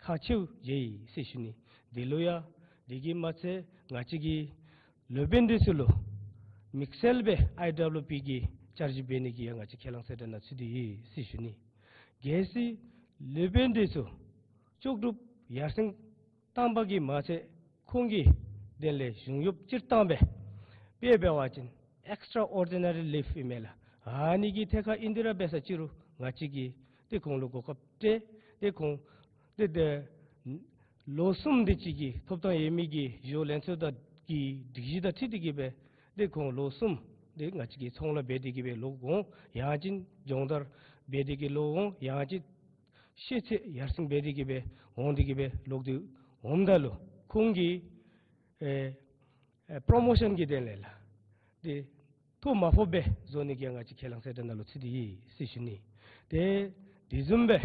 ཁག་ཆེཝ་མཇལ་ཡི་ཟེར་ཞུ་ནི། འདི་ལུ་ཡང་འདི་གིས་མ་ཚད་ང་བཅས་ཀྱི་སློབ་དཔོན་འདི་ཚུ་ལུ་དམིགས་བསལ་སྦེ་ཨའི་ཌབ་ལུ་པི་གི་ཆར་ཇི་འབད་ནི་གི་ཡང་ང་བཅས་ཁས་བླངས་གསལ་བསྒྲགས་ནང་ཚུད་དེ་ཡོད་ཟེར་ཞུ་ནི། གལ་སྲིད་སློབ་དཔོན་འདི་ཚུ་ལྕོགས་གྲུབ་ཡར་སེང་བཏང་པ་གིས་མ་ཚད་ཁོང་གི་དོན་ལས་གཞུང་གཡོགཔ་སྤྱིར་བཏང་སྦེ་དཔེ་འབད་བ་ཅིན་ཨེགསི་ཊ་ཨོར་ཌི་ན་རི་ལིབ་ཨིན་མས་ལགས། ཨ་ནི་གི་ཐད་ཁར་ཨིན་དེ་ར་འབད་ས་ཅིག་རུང་ང་བཅས་ཀྱིས་ཏེ་ཁོང་ལུ་གོ་སྐབས་སྤྲོད་ཏེ་ཁོང་ཏེ་ཏེ་ལོ་གསུམ་དེ་ཅིག་གི་ཐོབ་ཐང་ཡོད་མི་གི་གཞུང་ལས་ཚོགས་དང་གི་སྒྲིག་གཞི་དང་འཁྲིལ་ཏེ་གི་སྦེ་ཏེ་ཁོང་ལོ་གསུམ་ཏེ་ང་བཅས་ཀྱི་ཚོང་ལཱ་འབད་དེ་གི་སྦེ་ལོག་འོང་། ཡང་ཅིན་སྦྱོང་བརྡར་འབད་དེ་གི་ལོག་འོང་། ཡང་ཅིན་ཤེས་ཚད་ཡར་སེང་འབད་དེ་གི་སྦེ་འོང་སྟེ་གི་སྦེ་ལོག་སྟེ་ འོངམ་ད་ལུ་ཁོང་གི་ཨེ་ཨེ་པྲོ་མོ་ཤཱན་གྱི་དོན་ལས་ལགས། ཏེ་ཐོ་མ་ཕོགཔ་སྦེ་བཟོ་ནི་གི་ང་བཅས་ཁས་བླངས་གསལ་བསྒྲགས་ནང་ལུ་ཚུད་དེ་ཡོད་ཟེར་ཞུ་ནི། ཏེ་དེ་བཟུམ་སྦེ་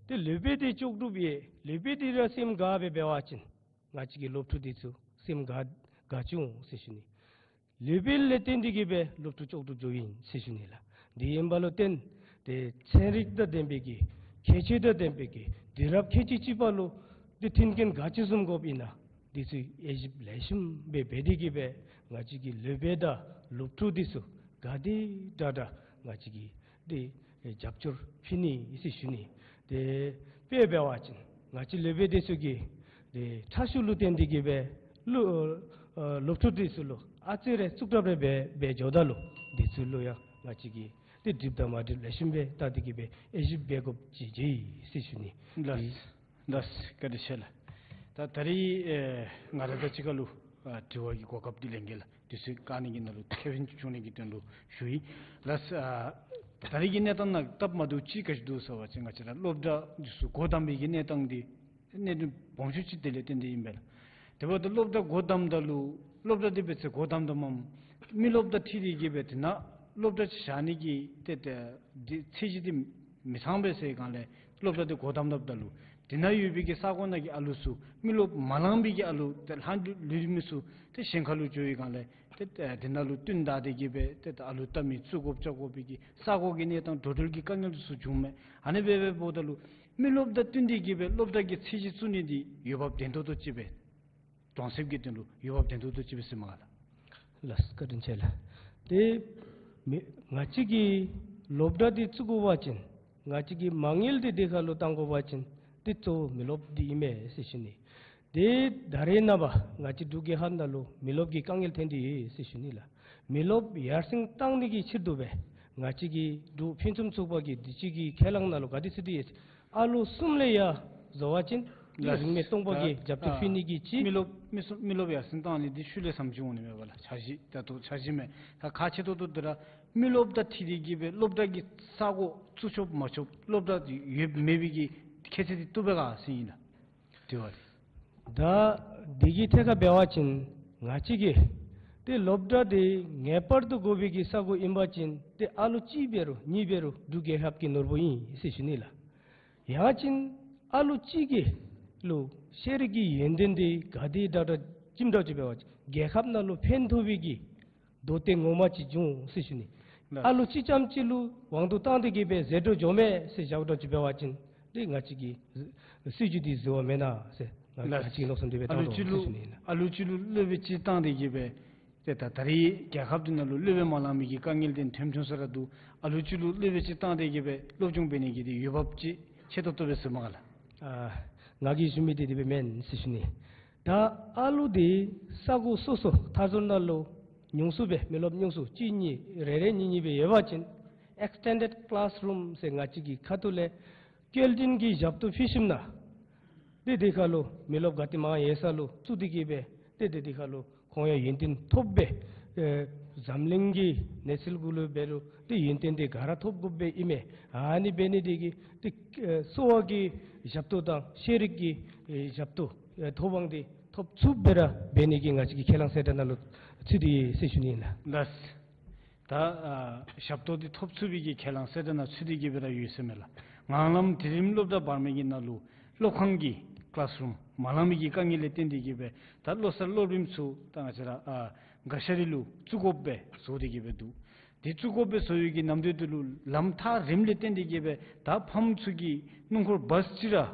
ཏེ་ལུ་སྦེ་ཏེ་ལྕོགས་གྲུབ་ཡོད། ལུ་སྦེ་ཏེ་ར་སེམས་དགའ་སྦེ་འབད་བ་ཅིན་ང་བཅས་ཀྱི་སློབ་ཕྲུག་འདི་ཚུ་སེམས་དགའ་དགའ་བྱུང་ཟེར་ཞུ་ནི། ལུ་སྦེ་ལས་བརྟེན་ཏེ་གི་སྦེ་སློབ་ཕྲུག་ལྕོགས་གྲུབ་འགྱོཝ་ཨིན་ཟེར་ཞུ་ནི་ལགས། དེ་ཨིན་པ་ལུ་བརྟེན་ཏེ་ཚན་རིག་དང་ལྡན་པའི་གི་ཁྱད་ཆོས་དང་ལྡན་པའི་གི་དུས་རབས་ཁལ་གཅིག་གཅིག་པ་ལུ་ཏེ་མཐུན་རྐྱེན་ག་ཅི་བཟུམ་དགོཔ་ཨིན་ན་འདི་ཚུ་དབྱེ་ཞིབ་ལེགས་ཤོམ་སྦེ་འབད་དེ་གི་སྦེ་ང་བཅས་ཀྱི་ལུ་སྦེ་དང་སློབ་ཕྲུག་འདི་ཚུ་ག་དེ་དྲག་དྲག་ང་བཅས་ཀྱིས་ཏེ་རྒྱབ་སྐྱོར་ཕུལ་ནི་ཟེར་ཞུ་ནི། ཏེ་དཔེ་འབད་བ་ཅིན་ང་བཅས་ལུ་སྦེ་འདི་ཚུ་གི་ཏེ་ཁྲ་ཤུགས་ལུ་བརྟེན་ཏེ་གི་སྦེ་ལུ་ཨ་སློབ་ཕྲུག་འདི་ཚུ་ལུ་ཨ་ཙི་རེ་རྩུབ་དྲགས་རེ་འབད་འབད་འགྱོཝ་ད་ལུ་འདི་ཚུ་ལུ་ཡང་ང་བཅས་ཀྱིས་ཏེ་འགྲིགཔ་དང་མ་འགྲིགཔ་ལེགས་ཤོམ་སྦེ་བལྟ་སྟེ་གི་སྦེ་དབྱེ་ཞིབ་འབད་དགོཔ་ཅིག་ཅིག་ཨིན་ཟེར་ཞུ་ནི། ལགས། ལགས། བཀའ་དྲིན་ཆེ་ལགས། ད་ད་རིས་ཨེ་ང་ར་དང་གཅིག་ཁར་ལུ་ཨ་དྲི་བ་གི་གོ་སྐབས་འདི་ལེན་གེ་ལགས། དུས་ཚོད་བཀག་ནི་གི་ནང་ལུ་ཁེ་ཕན་བྱུང་ནི་གི་དོན་ལུ་ཞུ་ཡི། ལགས། ཨ་ད་རིས་ཀྱི་གནས་སྟངས་ནང་སྟབས་མ་བདེཝ་ཅིག་ག་ཅི་འདུག་ཟེར་བ་ཅིན་ང་བཅས་ར་སློབ་གྲྭ་འདི་ཚུ་སྒོ་བསྡམ་པའི་གི་གནས་སྟངས་འདི་གནད་དོན་སྦོམ་ཤོས་ཅིག་དེ་ལས་བརྟེན་ཏེ་ཨིན་པས་ལགས། དེ་འབདཝ་ད་སློབ་གྲྭ་སྒོ་བསྡམ་ད་ལུ་སློབ་གྲྭ་འདི་འབད་ཚེ་སྒོ་བསྡམ་དོ་མས། མི་རློབས་དང་འཁྲིལ་ཏེ་གི་སྦེ་དེ་ནང་སློབ་གྲྭ་ཅིག་བཞག་ནི་གི་ཏེ་ཏེ་འདི་ཚད་གཞི་འདི་མི་ཚང་པས་ཟེར་སྒང་ལས་སློབ་གྲྭ་འདི་སྒོ་བསྡམ་བསྡམཝ་ད་ལུ་དེ་ནང་ཡོད་པའི་གི་ས་གོ་ནང་གི་ཨ་ལུ་ཚུ་མི་རློབས་མ་ལང་པའི་གི་ཨ་ལུ་ཏེ་ལྷག་ལུས་མི་ཚུ་ཏེ་གཞན་ཁ་ལུ་འགྱོ་བའི་སྒང་ལས་ཏེ་ཏེ་དེ་ནང་ལུ་བསྟུན་བདའ་སྟེ་གི་སྦེ་ཏེ་ཏེ་ཨ་ལུ་ལྟ་མི་བཙུགས་དགོཔ་བཅའ་དགོ་པའི་གི་ས་གོ་གི་གནས་སྟངས་འགྲོ་འགྲུལ་གྱི་དཀའ་ངལ་འདི་ཚུ་བྱུངམ་མས། ཨ་ནི་སྦེ་འབདཝ་ད་ལུ་མི་རློབས་དང་བསྟུན་ཏེ་གི་སྦེ་སློབ་གྲྭ་གི་ཚད་གཞི་བཙུགས་ནི་འདི་འོས་འབབ་ལྡན་ཏོག་ཏོ་ཅིག་སྦེ་གྲོང་གསེབ་ཀྱི་དོན་ལུ་འོས་འབབ་ལྡན་ཏོག་ཏོ་ཅིག་སྦེ་ཟེར་མས་ག་ལགས། ལགས། བཀའ་དྲིན་ཆེ་ལགས། ཏེ་མི་ང་བཅས་ཀྱིས་སློབ་གྲྭ་འདི་བཙུགས་དགོ་པ་ཅིན་ང་བཅས་ཀྱིས་མ་དངུལ་འདི་དེ་ཁར་ལུ་བཏང་དགོ་པ་ཅིན་ཏེ་གཙོ་བོ་མི་རློབས་འདི་ཨིན་མས་ཟེར་ཞུ་ནི། ཏེ་ད་རེས་ནངས་པ་ང་བཅས་འབྲུག་རྒྱལ་ཁབ་ནང་ལུ་མི་རློབས་ཀྱི་དཀའ་ངལ་ཐོན་ཏེ་ཡོད་ཟེར་ཞུ་ནི་ལགས། མི་རློབས་ཡར་སེང་བཏང་ནི་གི་ཕྱིར་དུ་སྦེ་ང་བཅས་ཀྱི་འབྲུག་ཕུན་སུམ་ཚོགས་པ་གི་འདི་ཅིག་གི་ཁས་བླངས་ནང་ལུ་ག་དེ་ཚུད་དེ་ཡོད། ཨ་ལོ་གསུམ་ལས་ཡར་བཟོ་བ་ཅིན་ཏེ་ལགས། རིན་མེད་སྟོང་པ་གི་ད་རྒྱབ་སྐྱོར་ཨ་ཕུལ་ནི་གི་ཅིག། མི་རློབས་མི་སུ་མི་རློབས་ཡར་སེང་བཏང་ནི་འདི་ཤུལ་ལས་བསམ་བྱུང་འོང་ནི་མས་པ་ལགས། འཆར་གཞི་ད་ལྟོ་འཆར་གཞི་མས། ད་ཁག་ཆེ་ཏོག་ཏོ་འདི་ར་མི་རློབས་དང་འཁྲིལ་ཏེ་གི་སྦེ་སློབ་གྲྭ་གི་ས་གོ་བཙུགས་ཆོག་མ་ཆོག་སློབ་གྲྭ་ཡོད་མེད་པའི་གི་ཁྱད་ཆོས་འདི་བཏུབ་པས་ག་ཟེར་ཨིན་ལགས། དྲི་བ་འདི། ད་འདི་གི་ཐད་ཁར་འབད་བ་ཅིན་ང་བཅས་ཀྱིས་ཏེ་སློབ་གྲྭ་འདི་ངེས་པར་དུ་དགོ་པའི་གི་ས་གོ་ཨིན་པ་ཅིན་ཏེ་ཨ་ལོ་གཅིག་འབད་རུང་གཉིས་འབད་རུང་འབྲུག་རྒྱལ་ཁབ་ཀྱི་ནོར་བུ་ཨིན་ཟེར་ཞུ་ནི་ལགས། ཡང་ཅིན་ཨ་ལོ་གཅིག་གི་ལུ་ཤེས་རིག་གི་ཡོན་ཏན་འདི་ག་དེ་དྲག་དྲག་ཅིག་འདྲཝ་ཅིག་འབད་བ་ཅིན་རྒྱལ་ཁབ་ནང་ལུ་ཕན་ཐོགས་པའི་གི་མདོ་སྡེ་ངོ་མ་ཅིག་འབྱུང་ཟེར་ཞུ་ནི། ལགས། ཨ་ལོ་གཅིག་ཙམ་ཅིག་ལུ་དབང་དུ་བཏང་སྟེ་གི་སྦེ་ཟད་འགྲོ་འགྱོ་མས་ཟེར་བཞག་འདྲཝ་ཅིག་འབད་བ་ཅིན་ཏེ་ང་བཅས་ཀྱི་སྲིད་བྱུས་འདི་གཟིར་བ་མེན་ན་ཟེར་ང་ལགས། ང་བཅས་ཀྱི་མནོ་བསམ་འདི་སྦེ་ཨ་ལོ་བཏང་དོ་གཅིག་ཟེར་ལུ་ཞུ་ནི་ཨིན་ལགས། ཨ་ལོ་གཅིག་ལུ་སློབ་དཔོན་གཅིག་བཏང་སྟེ་གི་སྦེ་ཏེ་ད་ད་རེས་རྒྱལ་ཁབ་འདི་ནང་ལུ་སློབ་དཔོན་མ་ལང་མི་གི་དཀའ་ངལ་འདི་ཐོན་ཐོན་ས་ར་འདུག། ཨ་ལོ་གཅིག་ལུ་སློབ་དཔོན་གཅིག་བཏང་སྟེ་གི་སྦེ་སློབ་སྦྱོང་འབད་ནི་གི་འདི་འོས་འབབ་ཅིག་ཆེ་ཏོག་ཏོ་སྦེ་ཟེར་མས་ག་ལགས། ཨ་ང་གིས་ཞུ་མི་འདི་དེ་སྦེ་མེན་ཟེར་ཞུ་ནི། ད་ཨ་ལོ་འདི་ས་གོ་སོ་སོ་མཐའ་ཟུར་ནང་ལུ་ཉུང་སུ་སྦེ་མི་རློབས་ཉུང་སུ་གཅིག་གཉིས་རེ་རེ་གཉིས་གཉིས་སྦེ་ཡོད་པ་ཅིན་extended classroom ཟེར་ང་བཅས་ཀྱི་ཁ་ཐུག་ལས་བསྐྱལ་འདྲེན་གྱི་ཞབས་ཏོག་ཕུལ་ཞིནམ་ན་ཏེ་དེ་ཁར་ལུ་མི་རློབས་ག་དེ་མང་ཡོད་ས་ལུ་བཙུགས་ཏེ་གི་སྦེ་ཏེ་ཏེ་དེ་ཁར་ལུ་ཁོང་ཡང་ཡོན་ཏན་ཐོབ་སྦེ་ཨེ་འཛམ་གླིང་གི་གནས་ཚུལ་གུ་ལུ་འབད་རུང་ཏེ་ཡོན་ཏན་འདི་ག་ར་ཐོབ་དགོཔ་སྦེ་ཨིན་མས། ཨ་ནི་འབད་ནི་དེ་གིས་ཏེ་ཨེ་གསོ་བ་གི་ཞབས་ཏོག་དང་ཤེས་རིག་གི་ཨེ་ཞབས་ཏོག་ཨེ་ཐོབ་དབང་འདི་ཐོབ་ཚུགསཔ་སྦེ་ར་འབད་ནི་གི་ང་བཅས་ཀྱི་ཁས་བླངས་གསལ་བསྒྲགས་ནང་ལུ་ཚུད་དེ་ཡོད་ཟེར་ཞུ་ནི་ཨིན་ལགས། ལགས། ད་ཨ་ཞབས་ཏོག་འདི་ཐོབ་ཚུགས་པའི་གི་ཁས་བླངས་གསལ་བསྒྲགས་ནང་ཚུད་དེ་གི་སྦེ་ར་ཡོད་ཟེར་མས་ལགས། ངང་ལམ་དེ་རིམ་སློབ་གྲྭ་བར་མའི་གི་ནང་ལུ་སློབ་ཁང་གི་ཀ་ལཱསི་རུམ་མ་ལང་མི་གི་དཀའ་ངལ་ལས་བརྟེན་ཏེ་གི་སྦེ་ད་སློབ་གསར་སློབ་རིམ་ཚུ་ད་ང་བཅས་ར་ཨ་ག་ཤ་རི་ལུ་བཙུགས་དགོཔ་སྦེ་བཟོ་སྟེ་གི་སྦེ་འདུག། དེ་བཙུགས་དགོཔ་སྦེ་བཟོ་བའི་གི་ནམ་དུས་འདི་ལུ་ལམ་ཐག་རིངམོ་ལས་བརྟེན་ཏེ་གི་སྦེ་ད་ཕམ་ཚུ་གི་སྣུམ་འཁོར་བཱས་ཅིག་ར་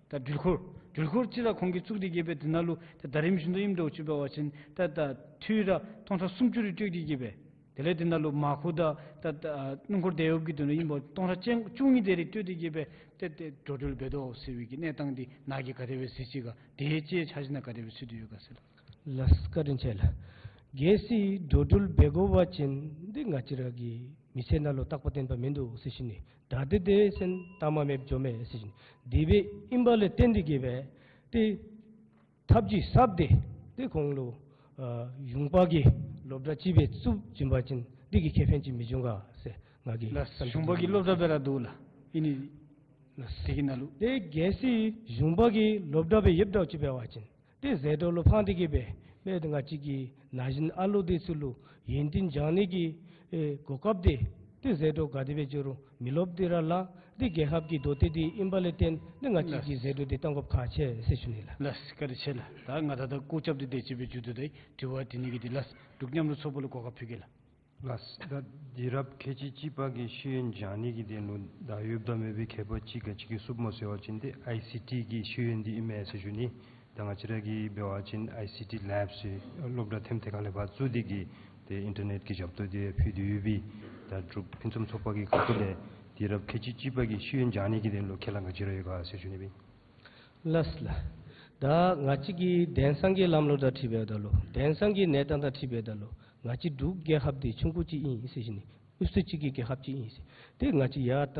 ད་འགྲུལ་འཁོར་འགྲུལ་འཁོར་ཅིག་ར་ཁོང་གིས་བཙུགས་ཏེ་གི་སྦེ་དེ་ནང་ལུ་ད་ད་རིམ་བཞིན་དུ་ཨིནམ་འདྲཝ་ཅིག་འབད་བ་ཅིན་ད་ད་འཐུས་ར་སྟོང་ཕྲག་སུམ་ཅུ་རེ་སྤྲོད་དེ་གི་སྦེ་དེ་ལས་དེ་ནང་ལུ་མར་ཁུ་དང་ད་ད་སྣུམ་འཁོར་དེད་འོང་གི་དོན་ལུ་ཨིན་པ་སྟོང་ཕྲག་བཅུ་གཉིས་དེ་རེ་སྤྲོད་དེ་གི་སྦེ་ཏེ་ཏེ་འགྲོ་འགྲུལ་འབད་དོ་ཟེར་བའི་གི་གནས་སྟངས་འདི་ནཱ་གིས་ག་དེ་སྦེ་གཟིགས་ཅི་ག། དེ་ཅིག་འཆར་གཞི་ནང་ག་དེ་སྦེ་ཚུད་དེ་ཡོད་ག་ཟེར་ལགས། ལགས་བཀའ་དྲིན་ཆེ་ལགས། གལ་སྲིད་འགྲོ་འགྲུལ་འབད་དགོ་པ་ཅིན་འདི་ང་བཅས་ར་གི་མི་ཚེ་ནང་ལུ་རྟག་པ་བརྟན་པ་མིན་འདུག་ཟེར་ཞུ་ནི། ད་དེ་དེ་སེམས་གཏའ་མ་མེདཔ་འགྱོ་མས་ཟེར་ཞུ་ནི། དེ་སྦེ་ཨིན་པ་ལས་བརྟེན་ཏེ་གི་སྦེ་ཏེ་ཐབས་ཇུས་གསརཔ་འདི་ཏེ་ཁོང་ལུ་ཨ་གཞུང་པ་གི་སློབ་གྲྭ་ཅིག་སྦེ་བཙུགས་བྱིན་པ་ཅིན་འདི་གིས་ཁེ་ཕན་ཅིག་མི་འབྱུང་ག་ཟེར་ང་གིས་ལགས། གཞུང་པ་གི་སློབ་གྲྭ་སྦེ་ར་འདུག་ལགས། ཨིན་ནི། དེ་གི་ནང་ལུ་ཏེ་གལ་སྲིད་གཞུང་པ་གིས་སློབ་གྲྭ་སྦེ་ཡོདཔ་འདྲཝ་ཅིག་འབད་བ་ཅིན་ཏེ་ཟད་འགྲོ་ལུ་ཕངས་ཏེ་གི་སྦེ་མེན་ང་བཅས་ཀྱི་ན་གཞོན་ཨ་ལོ་འདི་ཚུ་ལུ་ཡོན་ཏན་སྦྱང་ནི་གི་ཨེ་གོ་སྐབས་འདི་ཏེ་ཟད་འགྲོ་ག་དེ་སྦེ་འགྱོ་རུང་མི་སློབ་འདི་ར་ལགས། ཏེ་རྒྱལ་ཁབ་ཀྱི་དོ་ཏེ་འདི་ཨིན་པ་ལས་བརྟེན་ཏེ་ང་བཅས་ཀྱིས་ཟད་འགྲོ་འདི་བཏང་དགོཔ་ཁག་ཆེ་ཟེར་ཞུ་ནི་ལགས། ལགས་བཀའ་དྲིན་ཆེ་ལགས། ད་ང་ད་ལྟོ་སྐུ་ཚབ་འདི་དེ་ཅིག་སྦེ་མཇུག་བསྡུ་ད་དྲི་བ་དྲི་ནི་གི་འདི་ལགས། འབྲུག་མཉམ་རུབ་ཚོགས་པ་ལུ་གོ་སྐབས་ཕུལ་གེ་ལགས། ལགས། ད་དུས་རབས་ཁལ་གཅིག་གཅིག་པ་གི་ཤེས་ཡོན་སྦྱང་ནི་གི་དོན་ལུ་ད་ཡོདཔ་དང་མེད་པའི་ཁྱད་པར་ཅིག་ག་ཅི་གིས་ཚུདཔ་སྨོ་ཟེར་བ་ཅིན་ཏེ་ཨའི་སི་ཊི་གི་ཤེས་ཡོན་འདི་ཨིན་མས་ཟེར་ཞུ་ནི། ད་ང་བཅས་ར་གིས་འབད་བ་ཅིན་ཨའི་སི་ཊི་ལེབ་ཟེར་སློབ་གྲྭ་ཐེམ་ཐེ་ག་ལས་ཕར་བཙུགས་ཏེ་གི་ཏེ་ཨིན་ཊར་ནེཊ་གི་ཞབས་ཏོག་འདི་ཕུལ་ཏེ་ཡོད་པའི་ད་འབྲུག་ཕུན་སུམ་ཚོགས་པ་གི་ཁ་ཐུག་ལས་དུས་རབས་ཁལ་གཅིག་གཅིག་པ་གི་ཤེས་ཡོན་སྦྱང་ནི་གི་དོན་ལུ་ཁས་བླངས་ག་ཅི་ར་ཡོད་ག་ཟེར་ཞུ་ནི་ཨིན། ལགས་ལགས། ད་ང་བཅས་ཀྱི་དེང་སང་གི་ལམ་ལུགས་དང་འཁྲིལ་འབདཝ་ད་ལུ་དེང་སང་གི་གནས་སྟངས་དང་འཁྲིལ་འབདཝ་ད་ལུ་ང་བཅས་འབྲུག་རྒྱལ་ཁབ་འདི་ཆུང་ཀུ་ཅིག་ཨིན་ཟེར་ཞུ་ནི། ཨུ་ཚུགས་ཅིག་གི་རྒྱལ་ཁབ་ཅིག་ཨིན་ཟེར། ཏེ་ང་བཅས་ཡར་ད་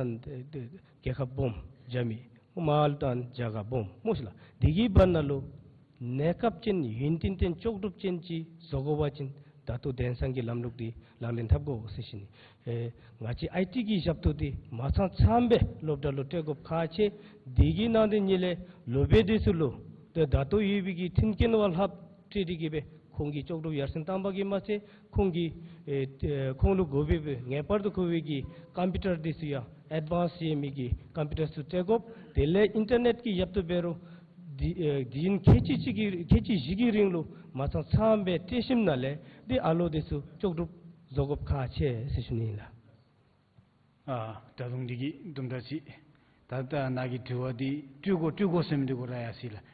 ཏེ་རྒྱལ་ཁབ་སྦོམ་རྒྱ་མི་མར་ལུ་ད་རྒྱ་གར་སྦོམ་སྨོ་ཤིག་ལགས། དེ་གི་བར་ན་ལུ་གནས་སྐབས་ཅན་ཡོན་ཏན་ཅན་ལྕོགས་གྲུབ་ཅན་ཅིག་བཟོ་དགོ་པ་ཅིན་ད་ལྟོ་དེང་སང་གི་ལམ་ལུགས་འདི་ལག་ལེན་འཐབ་དགོ་ཟེར་ཞུ་ནི། ཨེ་ང་བཅས་ཨའི་ཊི་གི་ཞབས་ཏོག་འདི་མ་ཚང་ཚངམ་སྦེ་སློབ་གྲྭ་ལུ་སྤྲོད་དགོཔ་ཁག་ཆེ། དེ་གི་ནང་དེ་ཉིད་ལས་སློབ་དཔོན་འདི་ཚུ་ལུ་ཏེ་ད་ལྟོ་ཡོད་པའི་གི་མཐུན་རྐྱེན་བ་ལྷགཔ་སྤྲོད་དེ་གི་སྦེ་ཁོང་གི་ལྕོགས་གྲུབ་ཡར་སེང་བཏང་པ་གིས་མ་ཚད་ཁོང་གི་ཨེ་ཨེ་ཁོང་ལུ་དགོ་པའི་སྦེ་ངེས་པར་དུ་དགོ་པའི་གི་ཀམ་པིའུ་ཊར་འདི་ཚུ་ཡང་ཨེཌ་ཝཱནསི་ཟེར་མི་གི་ཀམ་པིའུ་ཊར་ཚུ་སྤྲོད་དགོཔ། དེ་ལས་ཨིན་ཊར་ནེཊ་གི་ཞབས་ཏོག་འབད་རུང་དུས་ཨེ་དུས་ཡུན་ཁལ་གཅིག་གཅིག་གི་ཁལ་གཅིག་བཞི་གི་རིང་ལུ་མ་ཚང་ཚངམ་སྦེ་སྤྲོད་ཞིནམ་ལས་ཏེ་ཨ་ལོ་འདི་ཚུ་ལྕོགས་གྲུབ་བཟོ་དགོཔ་ཁག་ཆེ་ཟེར་ཞུ་ནི་ཨིན་ལགས། ཨ་ད་རུང་འདི་གི་དུམ་གྲ་ཅིག་ད་ད་ནཱ་གི་དྲི་བ་འདི་སྤྲོད་དགོ་སྤྲོད་དགོ་ཟེར་མི་འདི་གུ་ར་ཡར་སོ་ཡི་ལགས།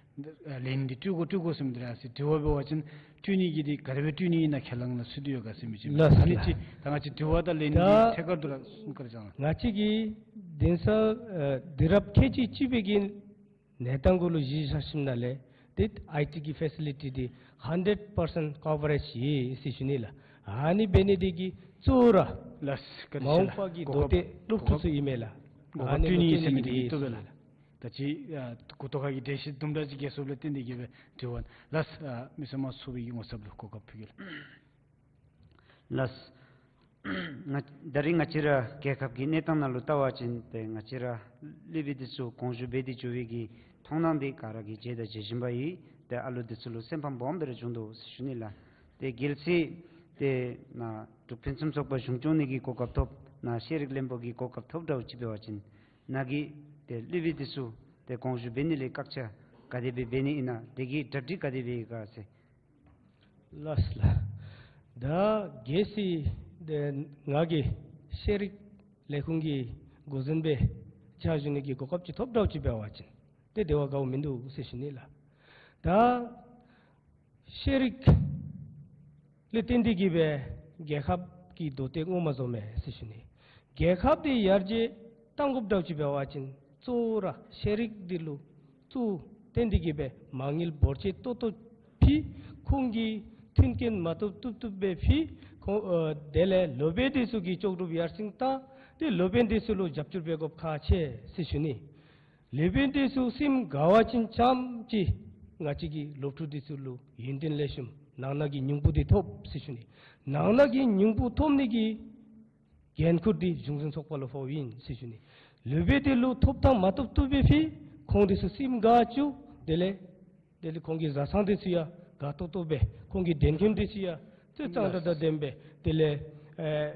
ལན་འདི་སྤྲོད་དགོ་སྤྲོད་དགོ་ཟེར་མི་འདི་ར་ཡར་སོ་ཡི། དྲི་བ་འབད་བ་ཅིན་སྤྲོད་ནི་གི་འདི་ག་དེ་སྦེ་སྤྲོད་ནི་ཨིན་ན་ཁས་བླངས་ནང་ཚུད་དེ་ཡོད་ག་ཟེར་མི་ཅིག་ལགས། ཨ་ནི་ཅིག་ད་ང་བཅས་དྲི་བ་དང་ལན་འདི་ད་ཐད་ཀར་དུ་ར་གསུང་བཀའ་དྲིན་བསྐྱང་ལགས། ང་བཅས་ཀྱི་དེང་སང་ཨེ་དུས་རབས་ཁལ་གཅིག་གཅིག་པའི་གི་གནས་སྟངས་གུ་ལུ་གཞི་བཞག་ཞིནམ་ལས་ཏེ་ཨའི་ཊི་གི་ཕེ་སི་ལི་ཊི་འདི་ཧན་ཌེཌ་པར་སེནཊ་ཀོ་བ་རེཇ་ཡོད་ཟེར་ཞུ་ནི་ལགས། ཨ་ནི་འབད་ནི་འདི་གིས་གཙོ་བོ་ར་ལགས་བཀའ་དྲིན་ཆེ་ལགས། མ་འོངས་པ་གི་གོ་སྐབས་དོ་ཏེ་སློབ་ཕྲུག་ཚུ་ཨིན་མས་ལགས། གོ་སྐབས་ཨ་ནི་སྤྲོད་ནི་ལུ་ཟེར་མི་འདི་གིས་བརྟེན་ཏེ་གི་གི་ཡོད་ཟེར་ཞུ་ནི་ལགས། ད་ཅི་ཨ་གུ་ཐོག་ཁ་གི་འགྲེལ་བཤད་དུམ་གྲ་ཅིག་རྒྱས་སོངམ་ལས་བརྟེན་ཏེ་གི་སྦེ་དྲི་བ་ལགས། ཨ་མི་སེར་དམངས་གཙོ་ཚོགས་པའི་ངོ་ཚབ་ལུ་གོ་སྐབས་ཕུལ་གེ་ལགས། ལགས། ང་ད་རིས་ང་བཅས་ར་རྒྱལ་ཁབ་ཀྱི་གནས་སྟངས་ནང་ལུ་བལྟ་བ་ཅིན་ཏེ་ང་བཅས་ར་སློབ་དཔོན་འདི་ཚུ་དགོངས་ཞུ་འབད་དེ་འགྱོ་བའི་གི་མཐོང་སྣང་འདི་ག་ར་གིས་མཇལ་དང་མཇལ་བཞིན་པ་ཡོད། ཏེ་ཨ་ལོ་འདི་ཚུ་ལུ་སེམས་ཕམ་སྦོམ་སྦེ་ར་བྱུང་དོ་ཟེར་ཞུ་ནི་ལགས། ཏེ་གལ་སྲིད་ཏེ་ནཱ་འབྲུག་ཕུན་སུམ་ཚོགས་པ་གཞུང་སྐྱོང་ནི་གི་གོ་སྐབས་ཐོབ་ནཱ་ཤེས་རིག་བློན་པོ་གི་གོ་སྐབས་ཐོབ་འདྲཝ་ཅིག་འབད་བ་ཅིན་ནཱ་གིས་ཏེ་སློབ་དཔོན་འདི་ཚུ་ཏེ་དགོངས་ཞུ་འབད་ནི་ལས་བཀག་ཆ་ག་དེ་སྦེ་འབད་ནི་ཨིན་ན་དེ་གི་གྲ་སྒྲིག་ག་དེ་སྦེ་ཡོད་ག་ཟེར། ལགས་ལགས། ད་གལ་སྲིད་ཏེ་ང་གིས་ཤེས་རིག་ལས་ཁུངས་ཀྱི་འགོ་འཛིན་སྦེ་ཕྱག་ཞུ་ནི་གི་གོ་སྐབས་ཅིག་ཐོབ་འདྲཝ་ཅིག་འབད་བ་ཅིན་ཏེ་དེ་བ་དགའཝ་མིན་འདུག་ཟེར་ཞུ་ནི་ལགས། ད་ཤེས་རིག་ལས་བརྟེན་ཏེ་གི་སྦེ་རྒྱལ་ཁབ་ཀྱི་དོ་ཏེ་ངོ་མ་བཟོཝ་མས་ཟེར་ཞུ་ནི། རྒྱལ་ཁབ་འདི་ཡར་རྒྱས་གཏང་དགོཔ་འདྲཝ་ཅིག་འབད་བ་ཅིན་གཙོ་བོ་ར་ཤེས་རིག་འདི་ལུ་གཙོ་བོ་བཏོན་ཏེ་གི་སྦེ་མ་དངུལ་འབོར་ཆེ་ཏོག་ཏོ་ཕུལ། ཁོང་གི་མཐུན་རྐྱེན་མ་ཐོབ་བཏུབ་བཏུབ་སྦེ་ཕུལ། ཁོང་ཨ་དེ་ལས་སློབ་དཔོན་འདི་ཚུ་གི་ལྕོགས་གྲུབ་ཡར་སེང་བཏང་། ཏེ་སློབ་དཔོན་འདི་ཚུ་ལུ་རྒྱབ་སྐྱོར་འབད་དགོཔ་ཁག་ཆེ་ཟེར་ཞུ་ནི། སློབ་དཔོན་འདི་ཚུ་སེམས་དགའ་བ་ཅིན་ཙམ་ཅིག་ང་བཅས་ཀྱི་སློབ་ཕྲུག་འདི་ཚུ་ལུ་ཡོན་ཏན་ལེགས་ཤོམ་ནང་ན་གི་སྙིང་པོ་འདི་ཐོབ་ཟེར་ཞུ་ནི། ནང་ན་གི་སྙིང་པོ་ཐོབ་ནི་གི་འགན་ཁུར་འདི་གཞུང་འཛིན་ཚོགས་པ་ལུ་ཕོགཔ་ཨིན་ཟེར་ཞུ་ནི། སློབ་དཔོན་འདི་ལུ་ཐོབ་ཐང་མ་ཐོབ་བཏུབ་སྦེ་ཕུལ། ཁོང་འདི་ཚུ་སེམས་དགའ་བཅུག། དེ་ལས་དེ་ལས་ཁོང་གི་བཟའ་ཚང་འདི་ཚུ་ཡང་དགའ་ཏོག་ཏོ་སྦེ་ཁོང་གི་དོན་སྐྱོན་འདི་ཚུ་ཡང་ཏེ་གཙང་སྦྲ་དང་ལྡནམ་སྦེ་དེ་ལས་ཨེ་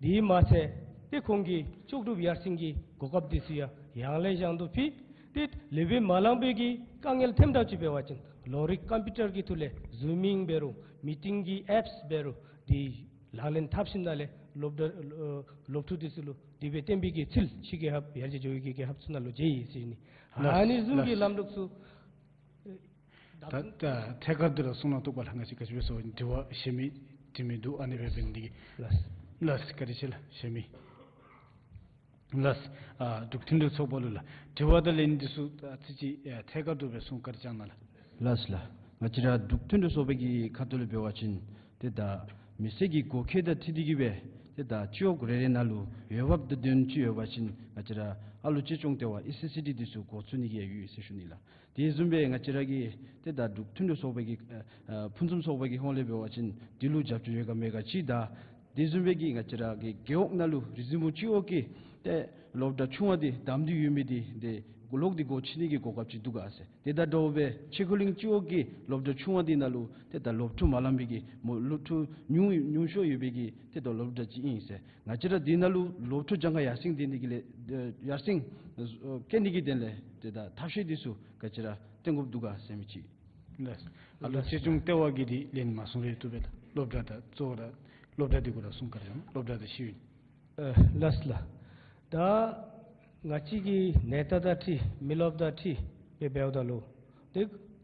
དེ་མ་ཚད་ཏེ་ཁོང་གི་ལྕོགས་གྲུབ་ཡར་སེང་གི་གོ་སྐབས་འདི་ཚུ་ཡང་ཡང་ལེགས་བཟང་དུ་ཕུལ། ཏེ་སློབ་དཔོན་མ་ལང་པའི་གི་དཀའ་ངལ་ཐོནམ་འདྲཝ་ཅིག་འབད་བ་ཅིན་ལོ་རིམ་ཀམ་པིའུ་ཊར་གྱི་ཐོག་ལས་ཛུམ་མིང་འབད་རུང་མི་ཊིང་གི་ཨེཔསི་འབད་རུང་འདི་ལག་ལེན་འཐབ་ཞིནམ་ལས་སློབ་གྲྭ་ཨེ་སློབ་ཕྲུག་འདི་ཚུ་ལུ་དེ་སྦེ་བསྟན་པའི་གི་ཚུལ་ཕྱི་རྒྱལ་ཁབ་ཡར་རྒྱས་འགྱོ་བའི་གི་རྒྱལ་ཁབ་ཚུ་ནང་ལུ་མཇལ་ཡི་ཟེར་ནི། ལགས་ཨ་ནི་བཟུམ་གྱི་ལགས། ལམ་ལུགས་ཚུ་ད་ད་ཐད་ཀར་དུ་ར་གསུང་གནང་དོ་ག་ལགས། ང་བཅས་ག་ཅི་སྦེ་ཟེར་བ་ཅིན་དྲི་བ་གཞན་མི་དྲི་མི་འདུག། ཨ་ནི་སྦེ་འབད་ནི་འདི་གིས། ལགས། ལགས་བཀའ་དྲིན་ཆེ་ལགས། གཞན་མི། ལགས། ཨ་འབྲུག་མཐུན་སྒྲིལ་ཚོགས་པ་ལུ་ལགས། དྲི་བ་དང་ལན་འདི་ཚུ་ཨ་ཙི་ཅིག་ཨ་ཐད་ཀར་དུ་སྦེ་གསུང་བཀའ་དྲིན་བསྐྱང་གནང་ལགས། ལགས་ལགས། ང་བཅས་ར་འབྲུག་མཐུན་སྒྲིལ་ཚོགས་པའི་གི་ཁ་ཐུག་ལས་འབད་བ་ཅིན་ཏེ་ད་མི་སེར་གྱི་དགོས་གལ་དང་འཁྲིལ་ཏེ་གི་སྦེ་ཏེ་ད་སྤྱི་འོག་རེ་རེ་ནང་ལུ་འོས་འབབ་དང་དོན་ཅིག་ཡོད་པ་ཅིན་ང་བཅས་ར་ཨ་ལུ་གཅེས་སྐྱོང་ལྟེ་བ་ཨི་སི་སི་ཌི་འདི་ཚུ་འགོ་བཙུགས་ནི་གི་ཡོད་ཟེར་ཞུ་ནི་ལགས། དེ་བཟུམ་སྦེ་ང་བཅས་ར་གི་ཏེ་ད་འབྲུག་མཐུན་སྒྲིལ་ཚོགས་པའི་གི་ཨ་ཨ་ཕུན་སུམ་ཚོགས་པའི་གི་ཧོངས་ལས་འབད་བ་ཅིན་འདི་ལུ་རྒྱབ་སྐྱོར་ཡོད་ག་མེད་ག་ཅིག་དང་དེ་བཟུམ་སྦེ་གི་ང་བཅས་ར་གི་རྒེད་འོག་ནང་ལུ་རི་ཟིན་མོ་སྤྱི་འོག་གི་ཏེ་ སློབ་གྲྭ་ཆུང་བ་འདི་བསྡམས་ཏེ་ཡོད་མི་འདི་ཏེ་ལོག་སྟེ་སྒོ་ཕྱེ་ནི་གི་གོ་སྐབས་ཅིག་འདུག་ག་ཟེར། ཏེ་ད་དྲོ་པའི་ཆོས་འཁོར་གླིང་སྤྱི་འོག་གི་སློབ་གྲྭ་ཆུང་བ་འདི་ནང་ལུ་ཏེ་ད་སློབ་ཕྲུག་མ་ལང་པའི་གི་མོ་སློབ་ཕྲུག་ཉུང་ཉུང་ཤོས་ཡོད་པའི་གི་ཏེ་ད་སློབ་གྲྭ་ཅིག་ཨིན་ཟེར། ང་བཅས་ར་འདི་ནང་ལུ་སློབ་ཕྲུག་གྱངས་ཁ་ཡར་སེང་འདི་ནི་གི་ལས་ཡར་སེང་བསྐྱེད་ནི་གི་དོན་ལས་ཏེ་ད་ཐབས་ཤེས་འདི་ཚུ་ག་ཅི་ར་བཏོན་དགོཔ་འདུག་ག་ཟེར་མི་ཅིག། ལགས། ཨ་ལོ་ཆེ་ཆུང་ལྟེ་བ་གི་འདི་ལན་མ་གསུངས་རུང་བཏུབ་པས། ད་སློབ་གྲྭ་དང་གཙོ་བོ་ར་སློབ་གྲྭ་འདི་གུ་ར་གསུང་བཀའ་དྲིན་ཆེ། སློབ་གྲྭ་དང་ཤེས་ཡོན། ཨ་ལགས་ལགས། ད་ང་བཅས་ཀྱི་ནད་རྟགས་དང་འཁྲིལ་མི་རློབས་དང་འཁྲིལ་སྦེ་འབདཝ་ད་ལུ་ཏེ་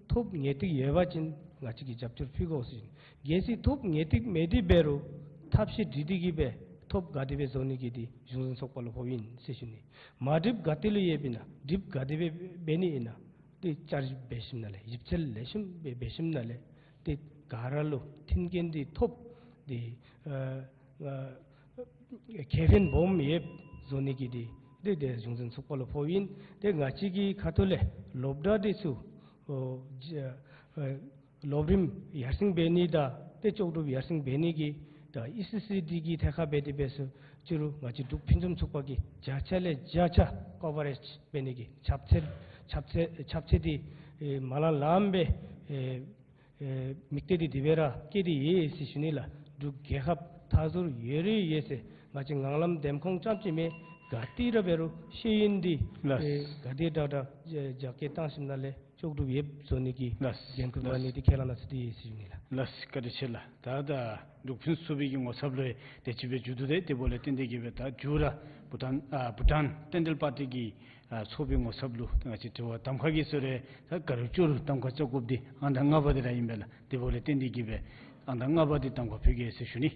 ཐོབ་ངེས་ཏིག་ཡོད་པ་ཅིན་ང་བཅས་ཀྱིས་རྒྱབ་སྐྱོར་ཕུལ་དགོ་ཟེར་ཞུ་ནི། གལ་སྲིད་ཐོབ་ངེས་ཏིག་མེད་དེ་འབད་རུང་ཐབས་ཤེས་སྒྲིག་སྟེ་གིས་སྦེ་ཐོབ་ག་དེ་སྦེ་བཟོ་ནི་གི་འདི་གཞུང་འཛིན་ཚོགས་པ་ལུ་ཕོགཔ་ཨིན་ཟེར་ཞུ་ནི། མ་འགྲིགཔ་ག་ཏེ་ལུ་ཡོདཔ་ཨིན་ན་འགྲིགཔ་ག་དེ་སྦེ་འབད་ནི་ཨིན་ན་ཏེ་བསྐྱར་ཞིབ་འབད་ཞིནམ་ལས་ཞིབ་འཚོལ་ལེགས་ཤོམ་སྦེ་འབད་ཞིནམ་ལས་ཏེ་ག་ར་ལུ་མཐུན་རྐྱེན་འདི་ཐོབ་སྟེ་ཨ་ཨ་ཁེ་ཕན་སྦོམ་ཡོདཔ་བཟོ་ནི་གི་འདི་ཏེ་ཏེ་གཞུང་འཛིན་ཚོགས་པ་ལུ་ཕོགཔ་ཨིན། ཏེ་ང་བཅས་ཀྱི་ཁ་ཐུག་ལས་སློབ་གྲྭ་འདི་ཚུ་ཨོ་ཇ་ཨ་སློབ་རིམ་ཡར་སེང་འབད་ནི་དང་ཏེ་ལྕོགས་གྲུབ་ཡར་སེང་འབད་ནི་གི་ད་ཨི་སི་སི་ཌི་གི་ཐད་ཁར་འབད་དེ་འབད་སོ་ཅི་རུང་ང་བཅས་འབྲུག་ཕུན་སུམ་ཚོགས་པ་གིས་བརྒྱ་ཆ་ལས་བརྒྱ་ཆ་ཀོ་བ་རེཇ་འབད་ནི་གི་ཁྱབ་ཚད་ཁྱབ་ཚད་ཁྱབ་ཚད་འདི་ཨེ་མ་ལང་ལངམ་སྦེ་ཨེ་ཨེ་དམིགས་གཏད་འདི་དེ་སྦེ་ར་བསྐྱེད་དེ་ཡོད་ཟེར་ཞུ་ནི་ལགས། འབྲུག་རྒྱལ་ཁབ་མཐའ་ཟུར་ཡོད་རེ་ཡོད་ཟེར་ང་བཅས་ངང་ལམ་འདེམས་ཁོངས་རྐྱངམ་ཅིག་མེན། ག་ཏེ་ར་འབད་རུང་ཤེས་ཡོན་འདི་ལགས། ཨེ་ག་དེ་དྲག་དྲག་རྒྱ་རྒྱ་སྐྱེད་བཏང་ཞིནམ་ལས་ལྕོགས་གྲུབ་ཡོདཔ་བཟོ་ནི་གི་ལགས། འགན་ཁུར་ལགས། འབག་ནི་འདི་ཁས་བླངས་གནང་ཟེར་འདི་ཡོད་ཟེར་ཞུ་ནི་ལགས། ལགས། བཀའ་དྲིན་ཆེ་ལགས། ད་ད་འབྲུག་ཕུན་སུམ་ཚོགས་པའི་གི་ངོ་ཚབ་ལུ་ཡང་དེ་ཅིག་སྦེ་མཇུག་བསྡུ་སྟེ་དེ་འབདཝ་ལས་བརྟེན་ཏེ་གིས་སྦེ་ད་མཇུག་ར་བྷུ་ཊཱན་ཨ་བྷུ་ཊཱན་བསྟན་འགྲོའི་པར་ཊི་གི་ཨ་ཚོགས་པའི་ངོ་ཚབ་ལུ་ང་བཅས་དྲི་བ་གདམ་ཁ་གི་ཟུར་རེ་ད་ག་ར་ཅོག་ར་གདམ་ཁ་རྐྱབ་དགོཔ་འདི་ཨང་དང་ལྔ་པ་འདི་ར་ཨིན་པས་ལགས། དེ་འབདཝ་ལས་བརྟེན་ཏེ་གིས་སྦེ་ཨང་དང་ལྔ་པ་འདི་གདམ་ཁ་ཕུལ་གེ་ཟེར་ཞུ་ནི།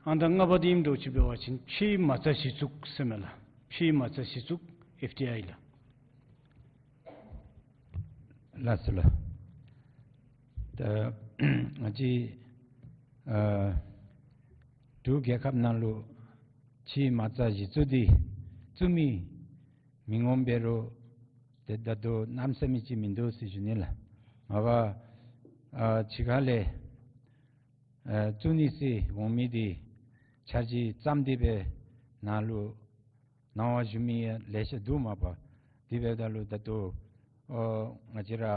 ཨང་དང་ལྔ་པ་འདི་ཨིནམ་འདྲཝ་ཅིག་འབད་བ་ཅིན་ཕྱིའི་མ་རྩ་གཞི་བཙུགས་ཟེར་མས་ལགས། ཕྱིའི་མ་རྩ་གཞི་བཙུགས་ཨེཕ་ཌི་ཨའི་ལགས། ལགས་སོ་ལགས། ད་ང་བཅས་ཨ་འབྲུག་རྒྱལ་ཁབ་ནང་ལུ་ཕྱིའི་མ་རྩ་གཞི་བཙུགས་འདི་བཙུགས་མི་མི་ངོམ་འབད་རུང་ཏེ་ད་ལྟོ་གནམ་མེད་ས་མེད་ཅིག་མིན་འདུག་ཟེར་ཞུ་ནི་ལགས། མ་པ་ཨ་ཕྱི་ཁ་ལས་ཨ་བཙུགས་ནི་ཟེར་འོང་མི་འདི་འཆར་གཞི་བརྩམས་ཏེ་སྦེ་ནང་ལུ་གནང་བ་ཞུ་མི་ཡང་ལེ་ཤ་འདུག། མ་པ་དེ་འབདཝ་ད་ལུ་ད་ལྟོ་ཨོ་ང་བཅས་ར་ཨ་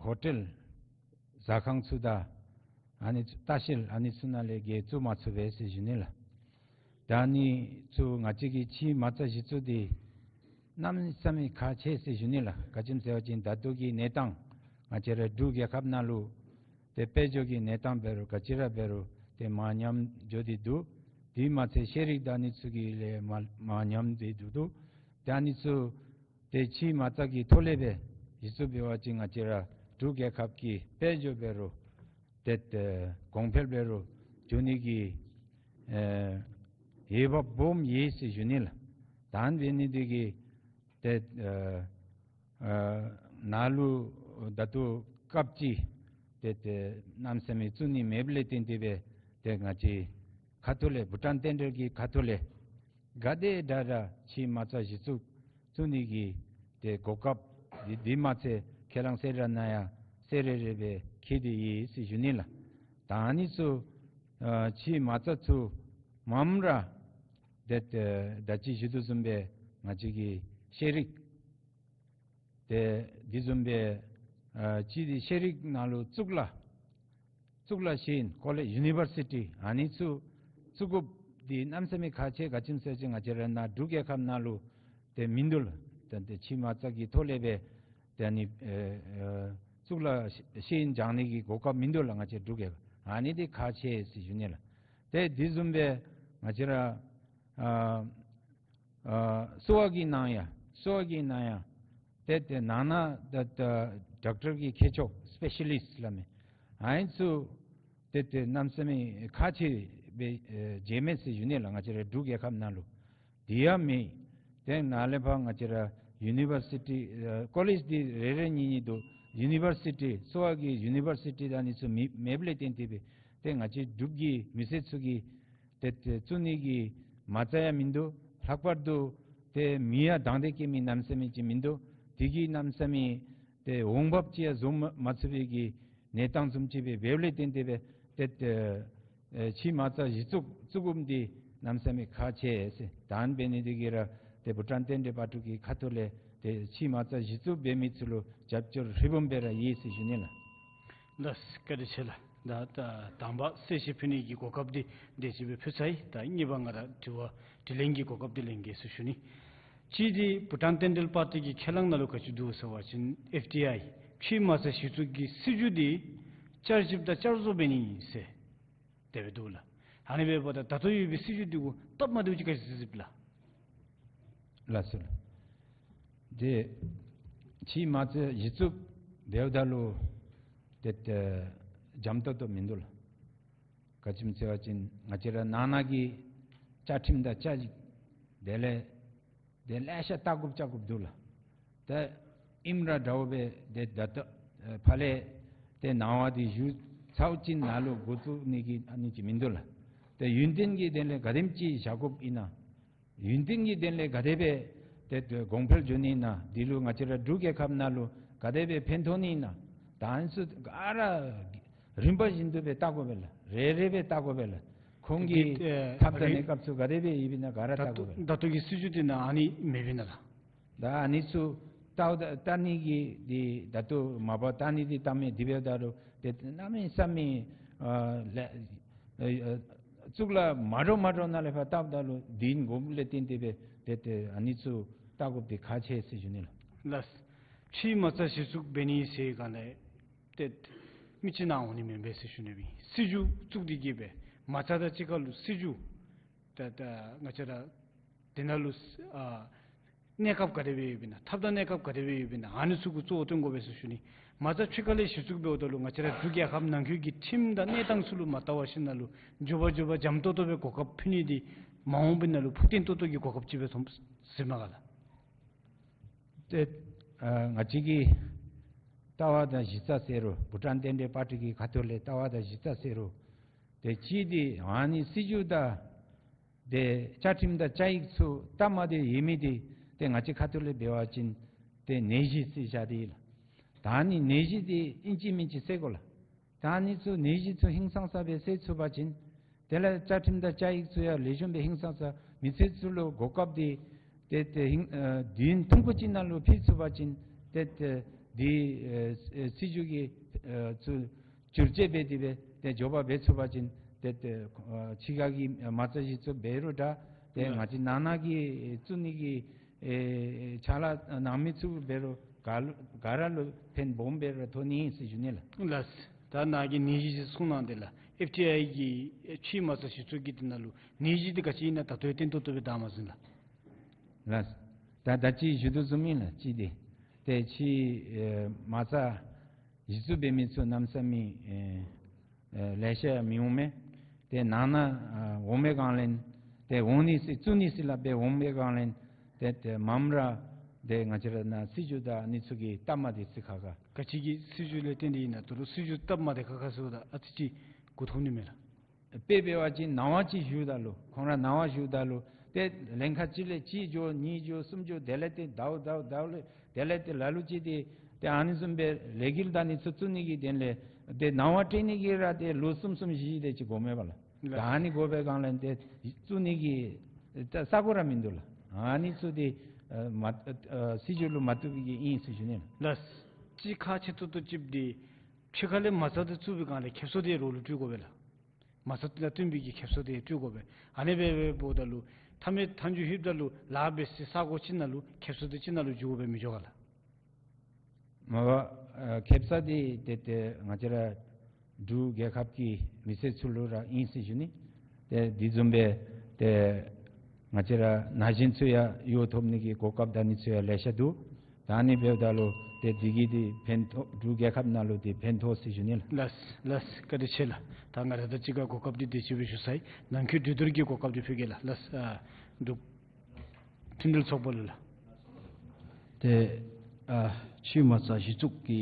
ཧོ་ཊེལ་ཟ་ཁང་ཚུ་དང་ཨ་ནི་ལྟ་བཤལ་ཨ་ནི་ཚུ་ནང་ལས་བརྒལ་བཙུགས་མ་ཚུགས་པས་ཟེར་ཞུ་ནི་ལགས། ད་ཨ་ནི་ཚུ་ང་བཅས་ཀྱི་ཕྱིའི་མ་རྩ་གཞི་བཙུགས་འདི་གནམ་མེད་ས་མེད་ཁག་ཆེ་ཟེར་ཞུ་ནི་ལགས། ག་ཅི་སྨོ་ཟེར་བ་ཅིན་ད་ལྟོ་གི་གནས་སྟངས་ང་བཅས་ར་འབྲུག་རྒྱལ་ཁབ་ནང་ལུ་ཏེ་དཔལ་འབྱོར་གྱི་གནས་སྟངས་འབད་རུང་ག་ཅི་ར་འབད་རུང་ཏེ་མར་ཉམས་འགྱོ་སྟེ་འདུག། དེ་མ་ཚད་ཤེས་རིག་དང་ཨ་ནི་ཚུ་གི་ལས་མར་མར་ཉམས་ཏེ་འདུག་འདུག། ཏེ་ཨ་ནི་ཚུ་ཏེ་ཕྱིའི་མ་རྩ་གི་ཐོག་ལས་སྦེ་གཞི་བཙུགས་འབད་བ་ཅིན་ང་བཅས་ར་འབྲུག་རྒྱལ་ཁབ་ཀྱི་དཔལ་འབྱོར་འབད་རུང་ཏེ་ཏེ་གོང་འཕེལ་འབད་རུང་འགྱོ་ནི་གི་ཨེ་འོས་འབབ་སྦོམ་ཡོད་ཟེར་ཞུ་ནི་ལགས། ད་ཨ་ནི་འབད་ནི་འདི་གིས་ཏེ་ཨེ་ཨ་ནཱ་ལུ་ད་ལྟོ་སྐབས་ཅིག་ཏེ་ཏེ་གནམ་མེད་ས་མེད་བཙུགས་ནི་མེདཔ་ལས་བརྟེན་ཏེ་སྦེ་ཏེ་ང་བཅས་ཁ་ཐུག་ལས་བྷུ་ཊཱན་བསྟན་འགྲོའི་གི་ཁ་ཐུག་ལས་ག་དེ་དྲག་དྲག་ཕྱིའི་མ་རྩ་གཞི་བཙུགས་བཙུགས་ནི་གི་ཏེ་གོ་སྐབས་འདི་འདི་མ་ཚད་ཁས་བླངས་ཟེར་ར་ན་ཡང་ཟེར་རེ་རེ་སྦེ་འཁྱིད་དེ་ཡོད་ཟེར་ཞུ་ནི་ལགས། ད་ཨ་ནི་ཚུ་ཨ་ཕྱིའི་མ་རྩ་ཚུ་མངམ་ར་ཏེ་ཏེ་ད་ཅི་ཞུ་དོ་བཟུམ་སྦེ་ང་བཅས་ཀྱི་ཤེས་རིག་ཏེ་དེ་བཟུམ་སྦེ་ཨ་ཅིག་འདི་ཤེས་རིག་ནང་ལུ་གཙུག་ལག་གཙུག་ལག་ཤེས་ཡོན་ཀོ་ལེཇ་ཡུ་ནི་བར་སི་ཊི་ཨ་ནི་ཚུ་བཙུགས་དགོཔ་འདི་གནམ་མེད་ས་མེད་ཁག་ཆེ། ག་ཅི་སྨོ་ཟེར་བ་ཅིན་ང་བཅས་ར་ནཱ་འབྲུག་རྒྱལ་ཁབ་ནང་ལུ་ཏེ་མིན་འདུག་ལགས། ཏེ་ཏེ་ཕྱིའི་མ་རྩ་གི་ཐོག་ལས་སྦེ་ཏེ་ཨ་ནི་ཨེ་ཨེ་གཙུག་ལག་ཤེས་ཡོན་སྦྱང་ནི་གི་གོ་སྐབས་མིན་འདུག་ལགས། ང་བཅས་འབྲུག་རྒྱལ་ཁབ་ཨ་ནི་འདི་ཁག་ཆེ་ཟེར་ཞུ་ནི་ལགས། ཏེ་དེ་བཟུམ་སྦེ་ང་བཅས་ར་ཨ་ཨ་གསོ་བ་གི་ནང་ཡང་གསོ་བ་གི་ནང་ཡང་ཏེ་ཏེ་ནང་ན་ད་ད་ཌོག་ཊར་གྱི་མཁས་མཆོག་སི་པེ་ཤ་ལིསཊ་སླབ་མི་ཨ་ནི་ཚུ་ཏེ་ཏེ་གནམ་མེད་ས་མེད་ཁག་ཆེ་སྦེ་ཨེ་མཇལ་མས་ཟེར་ཞུ་ནི་ལགས། ང་བཅས་ར་འབྲུག་རྒྱལ་ཁབ་ནང་ལུ། དེ་ཡང་མེད། ཏེ་ནཱ་ལས་ཕར་ང་བཅས་ར་ཡུ་ནི་བར་སི་ཊི་ཨ་ཀོ་ལེཇ་འདི་རེ་རེ་གཉིས་གཉིས་འདུག། ཡུ་ནི་བར་སི་ཊི་གསོ་བ་གི་ཡུ་ནི་བར་སི་ཊི་ད་ཨ་ནི་ཚུ་མེད་མེདཔ་ལས་བརྟེན་ཏེ་སྦེ་ཏེ་ང་བཅས་འབྲུག་གི་མི་སེར་ཚུ་གིས་ཏེ་ཏེ་བཙུགས་ནི་གི་མ་རྩ་ཡང་མིན་འདུག། ལྷག་པར་དུ་ཏེ་མི་ཡང་དང་འདོད་བསྐྱེད་མི་གནམ་མེད་ས་མེད་ཅིག་མིན་འདུག། དེ་གིས་གནམ་མེད་ས་མེད་ཏེ་འོང་འབབ་ཅིག་ཡང་བཟོ་མ་མ་ཚུགས་པའི་གི་གནས་སྟངས་བཟུམ་ཅིག་སྦེ་འབདཝ་ལས་བརྟེན་ཏེ་སྦེ་ཏེ་ཏེ་ཨེ་ཕྱིའི་མ་རྩ་གཞི་བཙུགས་བཙུགས་དགོཔ་འདི་ གནམ་མེད་ས་མེད་ཁག་ཆེ་ཟེར། ད་ཨ་ནི་འབད་ནི་འདི་གིས་ར་ཏེ་བྷུ་ཊཱན་རྟེན་འབྲེལ་པར་གྲུ་གི་ཁ་ཐུག་ལས་ཏེ་ཕྱིའི་མ་རྩ་གཞི་བཙུགས་འབད་མི་ཚུ་ལུ་རྒྱབ་སྐྱོར་ཧྲིལ་བུམ་སྦེ་ར་ཡོད་ཟེར་ཞུ་ནི་ལགས། ལགས་སོ། བཀའ་དྲིན་ཆེ་ལགས། ད་ད་དང་པ་གསལ་བཤད་ཕུལ་ནི་གི་གོ་སྐབས་འདི་དེ་ཅིག་སྦེ་ཕུལ་ཚར་ཡི། ད་གཉིས་པ་ང་ར་དྲི་བ་དྲིས་ལན་གྱི་གོ་སྐབས་འདི་ལེན་གེ་ཟེར་ཞུ་ནི། གཅིག་འདི་བྷུ་ཊཱན་རྟེན་འབྲེལ་པར་གྲུ་གི་ཁས་བླངས་ནང་ལུ་ག་ཅི་འདུག་ཟེར་བ་ཅིན་ཨེཕ་ཊི་ཨའི་ཕྱིའི་མ་རྩ་གཞི་བཙུགས་ཀྱི་སྲིད་བྱུས་འདི་བསྐྱར་ཞིབ་དང་བསྐྱར་བཟོ་འབད་ནི་ཨིན་ཟེར་དེ་སྦེ་འདུག་ལགས། ཨ་ནི་འབདཝ་ད་ད་ལྟོ་ཡོད་པའི་སྲིད་བྱུས་འདི་གུ་སྟབས་མ་བདེཝ་ཅིག་ག་ཅི་སྲིད་ཟེར་ལགས། ལགས་སོ་ལགས། ཏེ་ཕྱིའི་མ་རྩ་གཞི་བཙུགས་འབདཝ་ད་ལུ་ཏེ་ཏེ་འཇམ་ཏོང་ཏོ་མིན་འདུག་ལགས། ག་ཅི་སྨོ་ཟེར་བ་ཅིན་ང་བཅས་ར་ནང་ན་གི་བཅའ་ཁྲིམས་དང་བཅའ་ཡིག་དེ་ལས་ཏེ་ལེ་ཤ་བལྟ་དགོཔ་བཅའ་དགོཔ་འདུག་ལགས། ཏེ་ཨིནམ་ར་འདྲཝ་སྦེ་ཏེ་ད་ལྟོ་ཨེ་ཕར་ལས་ཏེ་ནང་པ་འདི་ཞུ་ཚརཝ་ཅིག་ནང་ལུ་འགོ་བཙུགས་ནི་གི་ཨ་ནི་ཅིག་མིན་འདུག་ལགས། ཏེ་ཡུན་བརྟན་གྱི་དེ་ལས་ག་དེམ་ཅིག་བཞག་དགོཔ་ཨིན་ན། ཡུན་བརྟན་གྱི་དེ་ལས་ག་དེ་སྦེ་ཏེ་ཏེ་གོང་འཕེལ་འགྱོ་ནི་ཨིན་ན། འདི་ལུ་ང་བཅས་ར་འབྲུག་རྒྱལ་ཁབ་ནང་ལུ་ག་དེ་སྦེ་ཕན་ཐོགས་ནི་ཨིན་ན། ད་ཨ་ནི་ཚུ་ག་ར་རིམ་པ་བཞིན་དུ་སྦེ་བལྟ་དགོ་པས་ལགས། རེ་རེ་སྦེ་བལྟ་དགོ་པས་ལགས། ཁོང་གི་འདི་ཨེ་ཐབས་དང་རིམ་གནས་སྐབས་ཚུ་ག་དེ་སྦེ་ཡོདཔ་ཨིན་ན་ག་ར་བལྟ་དགོ་པས་ལགས། ད་ལྟོ་གི་སྲིད་བྱུས་འདི་ནང་ཨ་ནི་མེདཔ་ཨིན་ན་ལགས། ད་ཨ་ནི་ཚུ་བལྟཝ་ད་བལྟ་ནི་གི་འདི་ད་ལྟོ་མ་པ་བལྟ་ནི་འདི་བལྟ་མི་འདི་འབདཝ་ད་ལུ་ཏེ་གནམ་མེད་ས་མེད་ཨ་ལེ་ཨ་ཨ་གཙུག་ལག་མ་འདྲཝ་མ་འདྲཝ་ནང་ལས་ཕར་བལྟཝ་ད་ལུ་འདི་དགོཔ་ལས་བརྟེན་ཏེ་སྦེ་ཏེ་ཏེ་ཨ་ནི་ཚུ་བལྟ་དགོཔ་འདི་ཁག་ཆེ་ཟེར་ཞུ་ནི་ལགས། ལགས། ཕྱིའི་མ་རྩ་གཞི་བཙུགས་འབད་ནི་ཟེར་སྒང་ལས་ཏེ་མི་ཅིག་ནང་འོང་ནི་མེན་པས་ཟེར་ཞུ་ནི་སྦེ་སྲིད་བྱུས་བཙུགས་ཏེ་གི་སྦེ་མ་རྩ་དང་གཅིག་ཁར་ལུ་སྲིད་བྱུས་ད་ད་ང་བཅས་ར་དེ་ནང་ལུ་ཨ་གནས་སྐབས་ག་དེ་སྦེ་ཡོདཔ་ཨིན་ན། ཐབས་དང་གནས་སྐབས་ག་དེ་སྦེ་ཡོདཔ་ཨིན་ན། ཨ་ནི་ཚུ་གུ་གཙོ་བོ་བཏོན་དགོ་པས་ཟེར་ཞུ་ནི། མ་རྩ་ཕྱི་ཁ་ལས་གཞི་བཙུགས་འབདཝ་ད་ལུ་ང་བཅས་ར་འབྲུག་རྒྱལ་ཁབ་ནང་འཁོད་ཀྱི་ཁྲིམས་དང་གནས་སྟངས་ཚུ་ལུ་མ་བལྟ་བར་ཞིནམ་ལས་མགྱོགས་པ་མགྱོགས་པ་འཇམ་ཏོང་ཏོ་སྦེ་གོ་སྐབས་ཕུལ་ནི་འདི་མ་འོངས་པའི་ནང་ལུ་ཕུགས་བརྟན་ཏོག་ཏོ་གི་གོ་སྐབས་ཅིག་སྦེ་མཐོངམ་ཟེར་མས་ག་ལགས། ཏེ་ཨ་ང་བཅས་ཀྱི་ལྟ་བ་དང་གཞི་རྩ་ཟེར་རུང་བྷུ་ཊཱན་རྟེན་འབྲེལ་པར་གྲུ་གི་ཁ་ཐུག་ལས་ལྟ་བ་དང་གཞི་རྩ་ཟེར་རུང་ཏེ་གཅིག་འདི་ཨ་ནི་སྲིད་བྱུས་དང་ཏེ་བཅའ་ཁྲིམས་དང་བཅའ་ཡིག་ཚུ་སྟབས་མ་བདེ་ཡོད་མི་འདི་ཏེ་ང་བཅས་ཁ་ཐུག་ལས་འབད་བ་ཅིན་ཏེ་ནད་གཞི་ཟེར་བཞག་སྟེ་ཡོད་ལགས། ད་ཨ་ནི་ནད་གཞི་འདི་ཨིན་ཅི་མིན་ཅི་སེལ་དགོ་ལགས། ད་ཨ་ནི་ཚུ་ནད་གཞི་ཚུ་ཧིང་སངས་ས་སྦེ་སེལ་ཚུགས་པ་ཅིན་དེ་ལས་བཅའ་ཁྲིམས་དང་བཅའ་ཡིག་ཚུ་ཡང་ལེགས་ཤོམ་སྦེ་ཧིང་སངས་ས་མི་ཚུ་ཚུ་ལུ་གོ་སྐབས་འདི་ཏེ་ཏེ་ཧིང་ཨ་བདུན་ཐུང་ཀུ་ཅིག་ནང་ལུ་ཕུལ་ཚུགས་པ་ཅིན་ཏེ་ཏེ་འདི་ཨ་སྲིད་བྱུས་ཀྱི་ཨ་ཚུ་བསྒྱུར་བཅོས་འབད་དེ་སྦེ་ཏེ་མགྱོགས་པ་འབད་ཚུགས་པ་ཅིན་ཏེ་ཏེ་ཨ་ཕྱི་ཁ་གི་མ་རྩ་གཞི་བཙུགས་འབད་རུང་འདྲ་ཏེ་ང་བཅས་ནང་ན་གི་བཙུགས་ནི་གི་ཨེ་ཕྱག་ལཱ་གནང་མི་ཚུ་འབད་རུང་ག་ལུ་ག་ར་ལུ་ཕན་སྦོམ་སྦེ་ར་ཐོགས་ནི་ཨིན་ཟེར་ཞུ་ནི་ལགས། ལགས། ད་ནཱ་གི་ནད་གཞི་ཅིག་གསུངས་གནང་དེ་ལགས། ཨེཕ་ཊི་ཨའི་གི་ཕྱིའི་མ་རྩ་གཞི་བཙུགས་ཀྱི་དེ་ནང་ལུ་ནད་གཞི་འདི་ག་ཅི་ཨིན་ན་ད་ལྟོ་ཡང་བསྟན་ཏོག་ཏོ་སྦེ་བདའ་མ་ཟུན་ལགས། ལགས། ད་ད་ཅི་ཞུ་དོ་བཟུམ་ཨིན་ལགས། གཅིག་འདི་ཏེ་ཕྱིའི་ཨེ་མ་རྩ་གཞི་བཙུགས་འབད་མི་ཚུ་གནམ་མེད་ས་མེད་ཨེ་ཨེ་ལེ་ཤ་མི་འོང་མས། ཏེ་ནང་ན་ཨ་འོང་མི་སྒང་ལས་ཏེ་འོང་ནི་ཟེར་བཙུགས་ནི་ཟེར་སླབ་སྦེ་འོང་མི་སྒང་ལས་ཏེ་ཏེ་མངམ་ར་ཏེ་ང་བཅས་ར་ནཱ་སྲིད་བྱུས་དང་ཨ་ནི་ཚུ་གི་སྟབས་མ་བདེ་ཟེར་ཁག་ཁ། ག་ཅི་གི་སྲིད་བྱུས་ལས་བརྟེན་ཏེ་ཨིན་ན། ད་རུང་སྲིད་བྱུས་སྟབས་མ་བདེ་ཁག་ཁ་ཟེརཝ་ད་ཨ་ཙི་ཅིག་གོ་ཐོབ་ནི་མས་ལགས། དཔེ་འབད་བ་ཅིན་ནང་པ་ཅིག་བཞུགསཔ་ད་ལུ་ཁོང་ར་ནང་པ་བཞུགསཔ་ད་ལུ་ཏེ་ལན་ཁག་གཅིག་ལས་གཅིག་འགྱོ་གཉིས་འགྱོ་གསུམ་འགྱོ་དེ་ལས་ཏེ་ཟླཝ་ཟླཝ་ཟླཝ་ལས་དེ་ལས་ཏེ་ལ་ལུ་ཅིག་ཏེ་ཏེ་ཨ་ནི་བཟུམ་སྦེ་ལས་འགུལ་དང་ཨ་ནི་ཚུ་བཙུགས་ནི་གི་དོན་ལས་ཏེ་ནང་པ་སྤྲོད་ནི་གི་ར་ཏེ་ལོ་གསུམ་གསུམ་བཞི་བཞི་དེ་ཅིག་འགོར་མས་པ་ལགས། ལགས། ད་ཨ་ནི་འགོར་བའི་སྒང་ལས་ཏེ་བཙུགས་ནི་གི་ད་ས་གོ་ར་མིན་འདུག་ལགས། ཨ་ནི་ཚུ་ཏེ་ཨ་མ་ཨ་སྲིད་བྱུས་ལུ་མ་བཏུབ་པའི་གི་ཨིན་ཟེར་ཞུ་ནི་ལགས། ལགས། གཅིག་ཁག་ཆེ་ཏོག་ཏོ་ཅིག་འདི་ཕྱི་ཁ་ལས་མ་རྩ་འདི་བཙུགས་པའི་སྒང་ལས་ཁེབ་སང་འདི་རོགས་ལུ་སྤྲོད་དགོ་པས་ལགས། མ་རྩ་དང་བསྟུན་པའི་གི་ཁེབ་སང་འདི་སྤྲོད་དགོ་པས། ཨ་ནི་སྦེ་འབདཝ་ད་ལུ་མཐའ་མའི་མཐའ་མཇུག་ལྷོདཔ་ད་ལུ་ལཱ་འབད་སའི་ས་གོ་ཅིག་ནང་ལུ་ཁེབ་སང་འདི་ཅིག་ནང་ལུ་འགྱོ་དགོ་པས་མི་འགྱོ་ག་ལགས། མ་པ་ཨ་ཁེབ་སང་འདི་ཏེ་ཏེ་ང་བཅས་ར་འབྲུག་རྒྱལ་ཁབ་ཀྱི་མི་སེར་ཚུ་ལུ་ར་ཨིན་ཟེར་ཞུ་ནི། ཏེ་འདི་བཟུམ་སྦེ་ཏེ་ང་བཅས་ར་ན་གཞོན་ཚུ་ཡང་གཡོག་ཐོབ་ནི་གི་གོ་སྐབས་དང་ཨ་ནི་ཚུ་ཡང་ལེ་ཤ་འདུག། ད་ཨ་ནི་འབདཝ་ད་ལུ་ཏེ་འདི་གིས་འདི་ཕན་ཐོགས་འབྲུག་རྒྱལ་ཁབ་ནང་ལུ་འདི་ཕན་ཐོགས་ཟེར་ཞུ་ནི་ལགས། ལགས་ལགས། བཀའ་དྲིན་ཆེ་ལགས། ད་ང་ར་དང་གཅིག་ཁར་གོ་སྐབས་འདི་དེ་ཅིག་སྦེ་ཞུ་ཚར་ཡི། ནང་འཁོད་གྲོས་བསྡུར་གྱི་གོ་སྐབས་འདི་ཕུལ་གེ་ལགས། ལགས་ཨ་འབྲུག་མཐུན་སྒྲིལ་ཚོགས་པ་ལུ་ལགས། ཏེ་ཨ་ཕྱིའི་མ་རྩ་གཞི་བཙུགས་ཀྱི་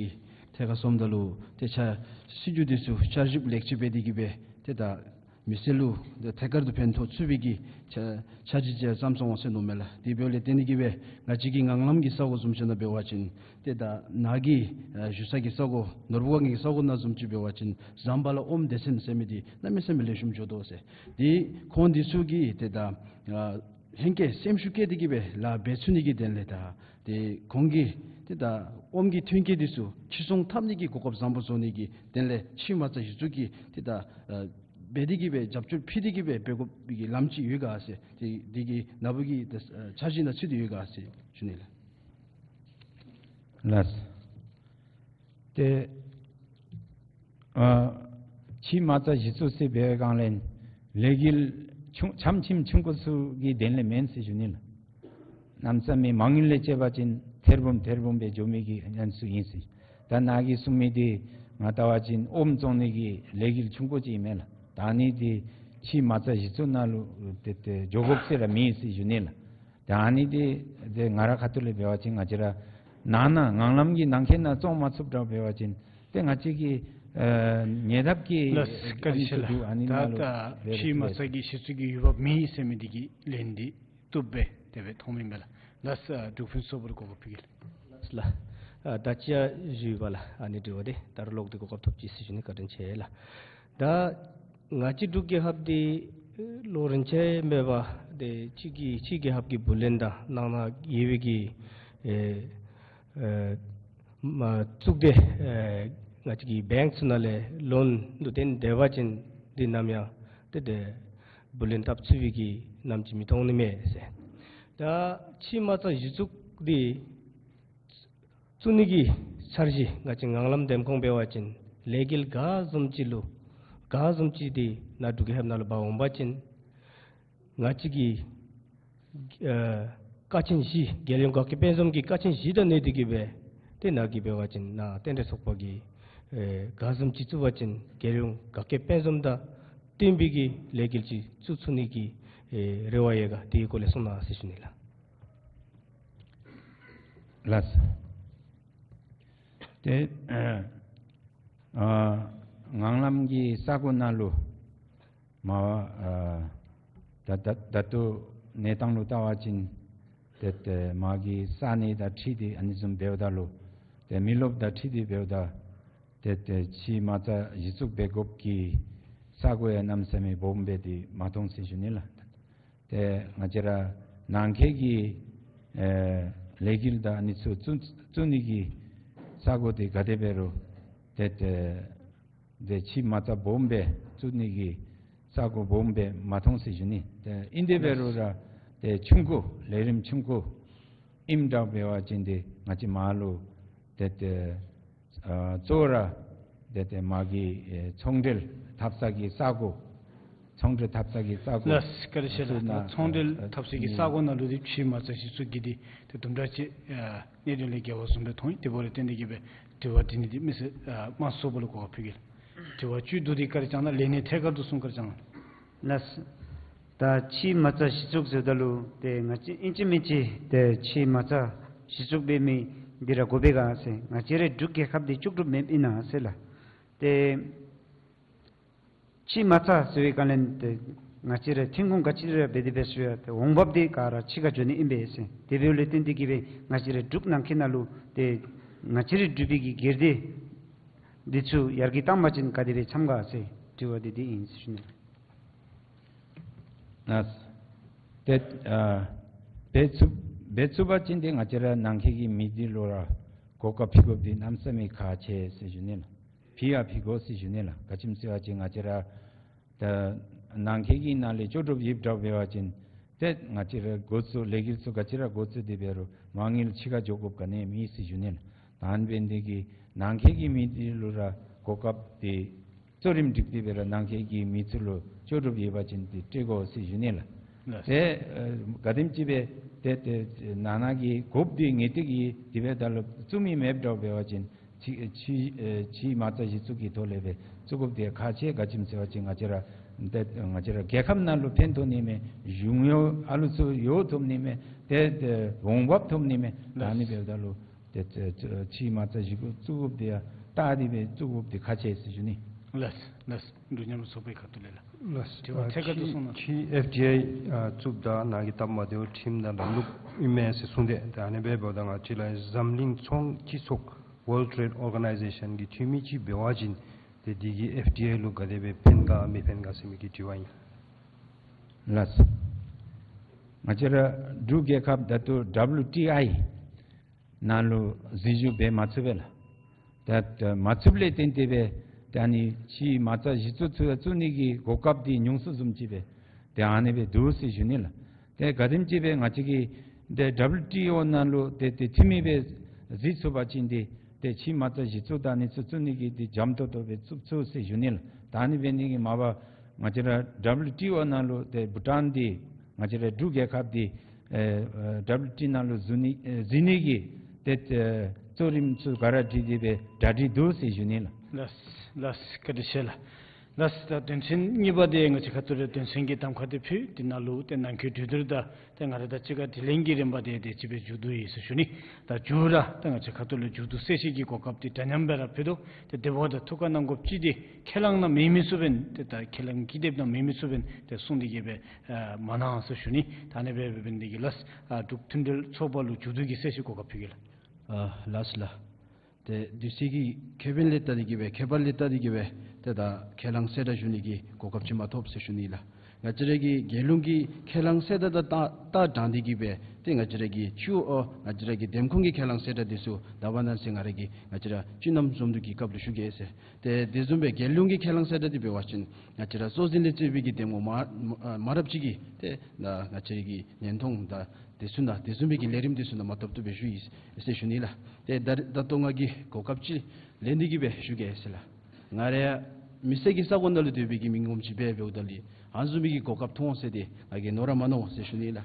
ཐད་ཁར་སོངམ་ད་ལུ་ཏེ་ཆ་སྲིད་བྱུས་འདི་ཚུ་བསྐྱར་ཞིབ་ལེགས་ཅིག་འབད་དེ་གི་སྦེ་ཏེ་ད་ མི་སེར་ལུ་ཏེ་ཐད་ཀར་དུ་ཕན་ཐོགས་ཚུགས་པའི་གི་ཆ་འཆར་གཞི་ཅིག་བརྩམས་སོང་ཟེར་མནོཝ་མས་ལགས། དེ་འབདཝ་ལས་བརྟེན་ཏེ་གིས་སྦེ་ང་བཅས་ཀྱི་ངང་ལམ་གྱི་ས་གོ་བཟུམ་ཅིག་ནང་འབད་བ་ཅིན་ཏེ་ད་ནཱ་གི་ཨ་བཞུགས་ས་གི་ས་གོ་ནོར་བུ་སྒང་གི་ས་གོ་ནང་བཟུམ་ཅིག་འབད་བ་ཅིན་ཟམ་པ་ལ་ཨོམ་སྡེ་ཚན་ཟེར་མི་འདི་གནམ་མེད་ས་མེད་ལེགས་ཤོམ་འགྱོ་དོ་ཟེར། དེ་ཁོང་འདི་ཚུ་གིས་ཏེ་ད་ཨ་ཧེང་སྐལ་སེམས་ཤུགས་བསྐྱེད་དེ་གིས་སྦེ་ལཱ་འབད་ཚུགས་ནི་གི་དོན་ལས་ད་ཏེ་ཁོང་གིས་ཏེ་ད་ཨོམ་གྱི་ཐོན་སྐྱེད་འདི་ཚུ་ཕྱིར་ཚོང་འཐབ་ནི་གི་གོ་སྐབས་བཟང་པོ་བཟོ་ནི་གི་དོན་ལས་ཕྱི་མ་རྩ་གཞི་བཙུགས་ཀྱི་ཏེ་ད་ཨ་འབད་དེ་གིས་སྦེ་རྒྱབ་སྐྱོར་ཕུལ་ཏེ་གིས་སྦེ་འབད་དགོ་པའི་གི་ལམ་ཅིག་ཡོད་ག་ཟེར། ཏེ་འདི་གི་ནཱ་བུ་གི་ཏེ་ཨ་འཆར་གཞི་ནང་ཚུད་དེ་ཡོད་ག་ཟེར་ཞུ་ནི་ལགས། ལགས། ཏེ་ཨ་ཕྱི་མ་རྩ་གཞི་བཙུགས་ཟེར་འབད་བའི་སྒང་ལས་ལས་འགུལ་ཆུང་ཆམ་ཆིམ་ཆུང་ཀུ་ཚུ་གི་དོན་ལས་མེན་ཟེར་ཞུ་ནི་ལགས། གནམ་མེད་ས་མེད་མ་དངུལ་ལས་བཅད་པ་ཅིན་ཐེར་འབུམ་ཐེར་འབུམ་སྦེ་འགྱོ་མི་གི་ཨ་ནི་ཚུ་ཨིན་ཟེར། ད་ནཱ་གིས་གསུང་མི་འདི་ང་བལྟ་བ་ཅིན་ཨོམ་བཙོང་ནི་གི་ལས་འགུལ་ཆུང་ཀུ་ཅིག་ཨིན་མས་ལགས། ད་ཨ་ནི་འདི་ཕྱི་མ་རྩ་གཞི་བཙུགས་ནང་ལུ་ཏེ་ཏེ་འགྱོ་དགོཔ་ཟེར་ར་མེད་ཟེར་ཞུ་ནི་ལགས། ད་ཨ་ནི་འདི་ཏེ་ང་ར་ཁ་ཐུག་ལས་འབད་བ་ཅིན་ང་བཅས་ར་ནང་ན་ངང་ལམ་གྱི་ནང་འཁོད་ནང་བཙོང་མ་ཚུགསཔ་འདྲཝ་འབད་བ་ཅིན་ཏེ་ང་བཅས་ཀྱི་ཨ་ཉེ་འདབས་ཀྱི་ལགས། བཀའ་དྲིན་ཆེ་ལགས། ཨ་ནི་ད་ནང་ལུ་ད་འབད་ཕྱི་མ་རྩ་གི་གཞི་བཙུགས་ཀྱི་འོས་འབབ་མེད་ཟེར་མི་འདི་གི་ལན་འདི་བཏུབ་པས་དེ་སྦེ་མཐོངམ་ཨིན་པས་ལགས། ལགས་སོ། འབྲུག་ཕུན་ཚོགས་པ་ལུ་གོ་སྐབས་ཕུལ་གེ་ལགས། ལགས་སོ་ལགས། ཨ་ད་ཅི་ཡང་ཞུ་བ་ལགས། ཨ་ནི་དྲི་བ་འདི་ད་རུང་ལོག་སྟེ་གོ་སྐབས་ཐོབ་ཅི་ཟེར་ཞུ་ནི། བཀའ་དྲིན་ཆེ་ལགས། ད་ང་བཅས་འབྲུག་རྒྱལ་ཁབ་འདི་ལོ་རིམ་བཞིན་མེད་པར་ཏེ་ཕྱི་གི་ཕྱི་རྒྱལ་ཁབ་ཀྱི་བུ་ལོན་དང་ནང་ན་ཡོད་པའི་གི་ཨེ་ཨེ་མ་བཙུགས་ཏེ་ཨེ་ང་བཅས་ཀྱི་བེངཀ་ཚུ་ནང་ལས་ལོན་ལུ་བརྟེན་སྡོད་པ་ཅིན་འདི་ནམ་ཡང་ཏེ་ཏེ་བུ་ལོན་བཏབ་ཚུགས་པའི་གི་ནམ་ཅིག་མི་མཐོང་ནི་མས་ཟེར། ད་ཕྱི་མ་རྩ་གཞི་བཙུགས་འདི་བཙུགས་ནི་གི་འཆར་གཞི་ང་བཅས་ངང་ལམ་འདེམས་ཁོངས་འབད་བ་ཅིན་ལས་འགུལ་ག་བཟུམ་ཅིག་ལུ་ག་བཟུམ་ཅིག་འདི་ནཱ་འབྲུག་རྒྱལ་ཁབ་ནང་ལུ་འབག་འོང་པ་ཅིན་ང་བཅས་ཀྱི་ཨ་ཀ་ཆེན་བཞི་རྒྱལ་ཡོངས་དགའ་སྐྱིད་དཔལ་འཛོམས་ཀྱི་ཀ་ཆེན་བཞི་དང་གནས་ཏེ་གིས་སྦེ་ཏེ་ནཱ་གིས་འབད་བ་ཅིན་ནཱ་རྟེན་འབྲེལ་ཚོགས་པ་གིས་ཨེ་ག་བཟུམ་ཅིག་བཙུགས་པ་ཅིན་རྒྱལ་ཡོངས་དགའ་སྐྱིད་དཔལ་འཛོམས་དང་བསྟུན་པའི་གི་ལས་འགུལ་ཅིག་བཙུགས་ཚུགས་ནི་གི་ཨེ་རེ་བ་ཡོད་ག། དེའི་སྐོར་ལས་གསུང་གནང་ཟེར་ཞུ་ནི་ལགས། ལགས་སོ། ཏེ་ཨ་ངང་ལམ་གྱི་ས་གོ་ནང་ལུ་མ་པ་ཨ་ད་ད་ད་ལྟོ་གནས་སྟངས་ལུ་བལྟ་བ་ཅིན་ཏེ་ཏེ་མ་གི་ས་གནས་དང་འཁྲིལ་ཏེ་ཨ་ནི་བཟུམ་འབདཝ་ད་ལུ་ཏེ་མི་རློབས་དང་འཁྲིལ་ཏེ་འབདཝ་ད་ཏེ་ཏེ་ཕྱི་མ་རྩ་གཞི་བཙུགས་འབད་དགོཔ་གི་ས་གོ་ཡང་གནམ་མེད་ས་མེད་སྦོམ་སྦེ་འདི་མ་མཐོང་ཟེར་ཞུ་ནི་ལགས། ཏེ་ང་བཅས་ར་ནང་འཁོད་ཀྱི་ཨེ་ལས་འགུལ་དང་ཨ་ནི་ཚུ་བཙུགས་བཙུགས་ནི་གི་ས་གོ་འདི་ག་དེ་འབད་རུང་ཏེ་ཏེ་ཏེ་ཕྱི་མ་རྩ་སྦོམ་སྦེ་བཙུགས་ནི་གི་ས་གོ་སྦོམ་སྦེ་མ་མཐོང་ཟེར་ཞུ་ནི། ཏེ་ཨིན་དེ་འབད་རུང་ར་ཏེ་ཆུང་ཀུ་ལས་རིམ་ཆུང་ཀུ་ཨིནམ་འདྲཝ་འབད་བ་ཅིན་ཏེ་ང་བཅས་མར་ལུ་ཏེ་ཏེ་ཨ་གཙོ་བོ་ར་ཏེ་ཏེ་མ་གི་ཨེ་ཚོང་འབྲེལ་འཐབ་ས་གི་ས་གོ་ཚོང་འབྲེལ་འཐབ་ས་གི་ས་གོ་ལགས་སོ། བཀའ་དྲིན་ཆེ་ལགས། ཚོང་འབྲེལ་འཐབ་ས་གི་ས་གོ་ནང་ལུ་འདི་ཕྱི་མ་རྩ་གཞི་བཙུགས་ཀྱི་འདི་ཏེ་དུམ་གྲ་ཅིག་ཨ་གནད་དོན་ལས་འགལ་བ་བཟུམ་སྦེ་མཐོང་ཡི། དེ་འབདཝ་ལས་བརྟེན་ཏེ་གིས་སྦེ་དྲི་བ་འདི་ནི་འདི་མི་སེར་ཨ་དམངས་གཙོ་པ་ལུ་གོ་སྐབས་ཕུལ་གེ་ལགས། དྲི་བ་བཅུད་བསྡུ་འདི་བཀའ་དྲིན་བསྐྱང་གནང་། ལན་ནི་ཐད་ཀར་དུ་གསུང་བཀའ་དྲིན་བསྐྱང་གནང་། ལགས་སོ། ད་ཕྱི་མ་རྩ་གཞི་བཙུགས་ཟེརཝ་ད་ལུ་ཏེ་ང་བཅས་ཨིན་ཅི་མིན་ཅི་ཏེ་ཕྱི་མ་རྩ་གཞི་བཙུགས་འབད་མི་འདི་ར་དགོ་པས་ག་ཟེར། ང་བཅས་རའི་འབྲུག་རྒྱལ་ཁབ་འདི་ལྕོགས་གྲུབ་མེདཔ་ཨིན་ན་ཟེར་ལགས། ཏེ་ཕྱི་མ་རྩ་ཟེར་བའི་སྒང་ལས་ཏེ་ང་བཅས་ར་ཐོན་ཁུངས་ག་ཅི་ར་འབད་དེ་འབད་ཚུགས་ཡ། ཏེ་འོང་འབབ་འདི་ག་ར་ཕྱི་ཁར་འགྱོ་ནི་ཨིན་པས་ཟེར། དེ་འབདཝ་ལས་བརྟེན་ཏེ་གིས་སྦེ་ང་བཅས་རའི་འབྲུག་ནང་འཁོད་ནང་ལུ་ཏེ་ང་བཅས་རའི་འབྲུག་པའི་གི་སྒེར་སྡེ་འདི་ཚུ་ཡར་རྒྱས་བཏང་པ་ཅིན་ག་དེ་སྦེ་འཚམས་ག་ཟེར་དྲི་བ་འདི་འདི་ཨིན་ཟེར་ཞུ་ནི། ལགས་སོ། ཏེ་ཨ་འབད་ཚུགས་འབད་ཚུགས་པ་ཅིན་ཏེ་ང་བཅས་ར་ནང་འཁོད་ཀྱི་མི་འདི་ལུ་ར་གོ་སྐབས་ཕུལ་དགོཔ་འདི་གནམ་མེད་ས་མེད་ཁག་ཆེ་ཟེར་ཞུ་ནི་ལགས། ཕུལ་ཡང་ཕུལ་དགོ་ཟེར་ཞུ་ནི་ལགས། ག་ཅི་སྨོ་ཟེར་བ་ཅིན་ང་བཅས་ར་ད་ནང་འཁོད་ཀྱི་ནང་ལས་ལྕོགས་གྲུབ་ཡོདཔ་འདྲཝ་འབད་བ་ཅིན་ཏེ་ང་བཅས་ར་འགོ་བཙུགས་ལས་འགུལ་ཚུ་ག་ཅི་ར་འགོ་བཙུགས་ཏེ་འབད་རུང་མ་དངུལ་ཕྱི་ཁར་འགྱོ་དགོཔ་ག་ནི་ཡང་མེད་ཟེར་ཞུ་ནི་ལགས། ད་ཨ་ནི་འབད་ནི་དེ་གིས་ནང་འཁོད་ཀྱི་མི་འདི་ལུ་ར་གོ་སྐབས་འདི་གཙོ་རིམ་སྒྲིག་སྟེ་འབད་རུང་ནང་འཁོད་ཀྱི་མི་ཚུ་ལུ་ལྕོགས་གྲུབ་ཡོད་པ་ཅིན་འདི་སྤྲོད་དགོ་ཟེར་ཞུ་ནི་ལགས། ལགས། ཏེ་ཨ་ག་དེམ་ཅིག་སྦེ་ཏེ་ཏེ་ནང་ན་གི་དགོཔ་འདི་ངེས་ཏིག་གིས་དེ་སྦེ་ད་ལུ་བཙུགས་མི་མེདཔ་འདྲཝ་འབད་བ་ཅིན་ཕྱི་ཕྱི་ཨེ་ཕྱི་མ་རྩ་གཞི་བཙུགས་ཀྱི་ཐོག་ལས་སྦེ་བཙུགས་དགོཔ་འདི་ཁག་ཆེ། ག་ཅི་སྨོ་ཟེར་བ་ཅིན་ང་བཅས་ར་ཏེ་ང་བཅས་ར་རྒྱལ་ཁབ་ནང་ལུ་ཕན་ཐོགས་ནི་མས། གཞུང་གཡོག་ཨ་ལུ་ཚུ་གཡོག་ཐོབ་ནི་མས། ཏེ་ཏེ་འོང་འབབ་ཐོབ་ནི་མས། ད་ཨ་ནི་འབདཝ་ད་ལུ་ཏེ་ཏེ་ཕྱི་མ་རྩ་གཞི་བཙུགས་དགོཔ་འདི་ཡང་བལྟ་སྟེ་སྦེ་བཙུགས་དགོཔ་འདི་ཁག་ཆེ་ཟེར་ཞུ་ནི། ལགས་ལགས། འབྲུག་མཉམ་རུབ་ཚོགས་པའི་ཁ་ཐུག་ལས་ལགས། ལགས། དྲི་བ་ཨ་ཐད་ཀར་དུ་ཅི་གསུང་གནང་། ཅི་ཨེཕ་ཌི་ཨའི་ཨ་བཙུགསཔ་ད་ནཱ་གིས་སྟབས་མ་བདེཝ་ཁྲིམས་དང་ལམ་ལུགས་ཨིན་མས་ཟེར་གསུངས་ཏེ། ད་ཨ་ནི་སྦེ་འབདཝ་ད་ང་བཅས་ར་འཛམ་གླིང་ཚོང་སྤྱི་ཚོགས་World Trade Organization གི་འཐུས་མི་ཅིག་འབད་བ་ཅིན་ཏེ་འདི་གིས་ཨེཕ་ཌི་ཨའི་ལུ་ག་དེ་སྦེ་ཕན་ག་མི་ཕན་ག་ཟེར་མི་གི་དྲི་བ་ཨིན། ལགས། ང་བཅས་ར་འབྲུག་རྒྱལ་ཁབ་ད་ལྟོ་ཌབ་ལུ་ཊི་ཨའི་ནང་ལུ་འཛུལ་ཞུགས་འབད་མ་ཚུགས་པས་ལགས། ད་ད་མ་ཚུགསཔ་ལས་བརྟེན་ཏེ་སྦེ་ད་ཨ་ནི་ཕྱི་མ་རྩ་གཞི་བཙུགས་ཚུ་བཙུགས་ནི་གི་གོ་སྐབས་འདི་ཉུང་སུ་བཟུམ་ཅིག་སྦེ་ཏེ་ཨ་ནི་སྦེ་འདུག་ཟེར་ཞུ་ནི་ལགས། ཏེ་ག་དེམ་ཅིག་སྦེ་ང་བཅས་ཀྱི་ཏེ་ཌབ་ལུ་ཊི་ཨོ་ནང་ལུ་ཏེ་ཏེ་འཐུས་མི་སྦེ་འཛུལ་ཚུགས་པ་ཅིན་ཏེ་ཏེ་ཕྱི་མ་རྩ་གཞི་བཙུགས་ད་ཨ་ནི་ཚུ་བཙུགས་ནི་གི་ཏེ་འཇམ་ཏོང་ཏོ་སྦེ་བཙུགས་ཚུགས་ཟེར་ཞུ་ནི་ལགས། ད་ཨ་ནི་འབད་ནི་གི་མ་པ་ང་བཅས་ར་ཌབ་ལུ་ཊི་ཨོ་ནང་ལུ་ཏེ་བྷུ་ཊཱན་འདི་ང་བཅས་ར་འབྲུག་རྒྱལ་ཁབ་འདི་ཨེ་ཨེ་ཌབ་ལུ་ཊི་ནང་ལུ་འཛུལ་ནི་ཨེ་འཛུལ་ནི་གི་ཏེ་ཨེ་གཙོ་རིམ་ཚུ་ག་ར་སྒྲིག་སྟེ་སྦེ་གྲ་སྒྲིག་འདུག་ཟེར་ཞུ་ནི་ལགས། ལགས་ལགས། བཀའ་དྲིན་ཆེ་ལགས། ལགས། ད་དོན་ཚན་གཉིས་པ་འདི་ང་བཅས་ཁ་ཐུག་ལས་དོན་ཚན་གྱི་གདམ་ཁ་འདི་ཕུལ། འདི་ནང་ལུ་ཏེ་ནང་འཁོད་གྲོས་བསྡུར་དང་ཏེ་ང་ར་དང་གཅིག་ཁར་དྲི་ལན་གྱི་རིམ་པ་འདི་ཏེ་ཅིག་སྦེ་མཇུག་བསྡུ་ཡི་ཟེར་ཞུ་ནི། ད་མཇུག་ར་ད་ང་བཅས་ཁ་ཐུག་ལས་མཇུག་བསྡུ་གསལ་བཤད་ཀྱི་གོ་སྐབས་འདི་འདྲ་མཉམ་སྦེ་ར་ཕུལ་དོ། ཏེ་དེ་འབདཝ་ད་ཐུགས་ཁར་གནང་དགོཔ་ཅིག་འདི་ཁས་བླངས་ནང་མེད་མི་ཚུ་འབདན་ཏེ་ད་ཁས་བླངས་ཀྱི་དེབ་ནང་མེད་མི་ཚུ་འབདན་ཏེ་གསུང་འདི་གིས་སྦེ་ཨ་མ་གནང་ཟེར་ཞུ་ནི། ད་ཨ་ནི་སྦེ་འབད་ནི་འདི་གིས་ལགས། ཨ་འབྲུག་མཐུན་འབྲེལ་ཚོགས་པ་ལུ་མཇུག་བསྡུ་གི་གསལ་བཤད་གོ་སྐབས་ཕུལ་གེ་ལགས། ཨ་ལགས་ལགས། ཏེ་དུས་ཚོད་ཀྱི་ཁེ་ཕན་ལས་བལྟ་སྟེ་གིས་སྦེ་ཁྱད་པར་ལས་བལྟ་སྟེ་གིས་སྦེ་ཏེ་ད་ཁས་བླངས་གསལ་བསྒྲགས་ཞུ་ནི་གི་གོ་སྐབས་ཅིག་མ་ཐོབ་ཟེར་ཞུ་ནི་ལགས། ང་བཅས་ར་གི་རྒྱལ་ཡོངས་ཀྱི་ཁས་བླངས་གསལ་བསྒྲགས་དང་ལྟ་སྟངས་དང་འདི་གིས་སྦེ་ཏེ་ང་བཅས་ར་གི་ཅིག་ཨོ་ང་བཅས་ར་གི་འདེམས་ཁོངས་ཀྱི་ཁས་བླངས་གསལ་བསྒྲགས་འདི་ཚུ་ད་བར་ན་ཟེར་ང་ར་གིས་ང་བཅས་ར་སྤྱི་རྣམ་འཛོམས་འདུ་གི་སྐབས་ལུ་ཞུ་གེ་ཟེར། ཏེ་དེ་བཟུམ་སྦེ་རྒྱལ་ཡོངས་ཀྱི་ཁས་བླངས་གསལ་བསྒྲགས་འདི་འབད་བ་ཅིན་ང་བཅས་ར་གཙོ་འཛིན་ལས་གཙོས་པའི་གི་འདེམས་ངོ་མ་མ་མ་རབས་ཅིག་གིས་ཏེ་ད་ང་བཅས་ར་གི་བརྙན་ཐུང་དང་དེ་ཚུ་ནང་དེ་བཟུམ་སྦེ་གི་ལས་རིམ་དེ་ཚུ་ནང་མ་ཐོབ་ཐོབ་སྦེ་ཞུ་ཡི་ཟེར་ཞུ་ནི་ལགས། ཏེ་ད་ད་ལྟོ་ང་གིས་གོ་སྐབས་ཅིག་ལེན་ཏེ་གིས་སྦེ་ཞུ་གེ་ཟེར་ལགས། ང་ར་མི་སེར་གྱི་ས་གོ་ནང་ལུ་སྡོད་པའི་གི་མི་ངོམ་ཅིག་སྦེ་འབདཝ་ད་ལུ་ཨ་ནི་བཟུམ་མའི་གི་གོ་སྐབས་ཐོབ་འོང་ཟེར་ཏེ་ང་གིས་མནོ་ར་མ་མནོ་ཟེར་ཞུ་ནི་ལགས།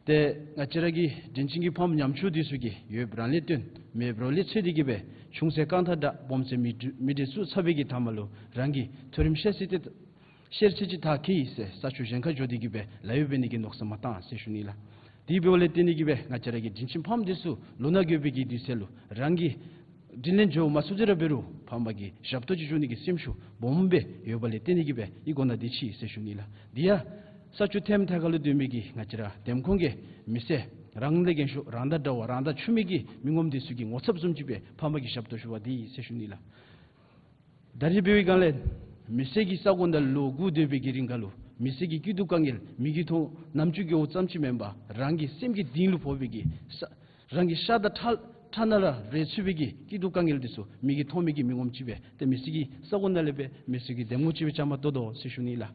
ཏེ་ང་བཅས་ར་གི་དྲིན་ཅན་གྱི་ཕམ་ཉམ་ཆུང་འདི་ཚུ་གིས་ཡོདཔ་རང་ལས་བཏོན་མེདཔ་རོགས་ལས་འཚོལ་ཏེ་གིས་སྦེ་ཆུང་ཚེ་རྐང་ཐང་དྲག་སྦོམ་ཚེ་མི་འདྲི་མི་འདྲི་ཚུ་ཚར་བའི་གི་མཐའ་མ་ལུ་རང་གི་མཐོ་རིམ་ཤེས་ཚད་དེ་ཤེས་ཚད་ཅིག་དར་ཁེ་ཡི་ཟེར་ས་ཕྱོགས་གཞན་ཁར་འགྱོ་སྟེ་གིས་སྦེ་ལཱ་གཡོག་འབད་ནི་གི་མནོ་བསམ་མ་བཏང་ཟེར་ཞུ་ནི་ལགས། དེ་འབདཝ་ལས་བརྟེན་ཏེ་གིས་སྦེ་ང་བཅས་ར་གི་དྲིན་ཅན་ཕམ་འདི་ཚུ་ལོ་ན་རྒས་པའི་གི་དུས་ཚོད་ལུ་རང་གིས་དྲིན་ལན་འཇལ་མ་ཚུགས་ཏེ་ར་འབད་རུང་ཕམ་པ་གི་ཞབས་ཏོག་ཅིག་ཞུ་ནི་གི་སེམས་ཤུགས་སྦོམ་སྦེ་ཡོདཔ་ལས་བརྟེན་ཏེ་གིས་སྦེ་ཨི་སྒོ་ནང་འདི་ཅིག་ཟེར་ཞུ་ནི་ལགས། དེ་ཡང་ས་ཆུ་ཐེམ་ཐེ་ཁ་ལུ་སྡོད་མི་གི་ང་བཅས་ར་འདེམས་ཁོངས་ཀྱི་མི་སེར་རང་ལས་རྒན་ཤོས་རང་དང་འདྲ་བ་རང་དང་ཆུང་མི་གི་མི་ངོམ་འདི་ཚུ་གི་ངོ་ཚབ་བཟུམ་ཅིག་སྦེ་ཕམ་པ་གི་ཞབས་ཏོག་ཞུ་བ་འདི་ཟེར་ཞུ་ནི་ལགས། ད་རིས་འབད་བའི་སྒང་ལས་མི་སེར་གྱི་ས་གོ་ནང་ལུ་ལོ་དགུ་སྡོད་པའི་གི་རིང་ཁར་ལུ་མི་སེར་གྱི་སྐྱིད་སྡུག་དཀའ་ངལ་མིག་གིས་མཐོང་རྣམ་ཅོ་གིས་གོ་ཙམ་ཅིག་མེན་པར་རང་གི་སེམས་ཀྱི་གཏིང་ལུ་ཕོག་པའི་གི་ས་རང་གི་ཤ་དང་ཁྲག་ཁྲག་ནང་ལུ་རེག་ཚུགས་པའི་གི་སྐྱིད་སྡུག་དཀའ་ངལ་འདི་ཚུ་མིག་གིས་མཐོང་མི་གི་མི་ངོམ་ཅིག་སྦེ་ཏེ་མི་སེར་གྱི་ས་གོ་ནང་ལས་སྦེ་མི་སེར་གྱི་འདེམས་ངོ་ཅིག་སྦེ་བཅའ་མར་གཏོགས་དོ་ཟེར་ཞུ་ནི་ལགས།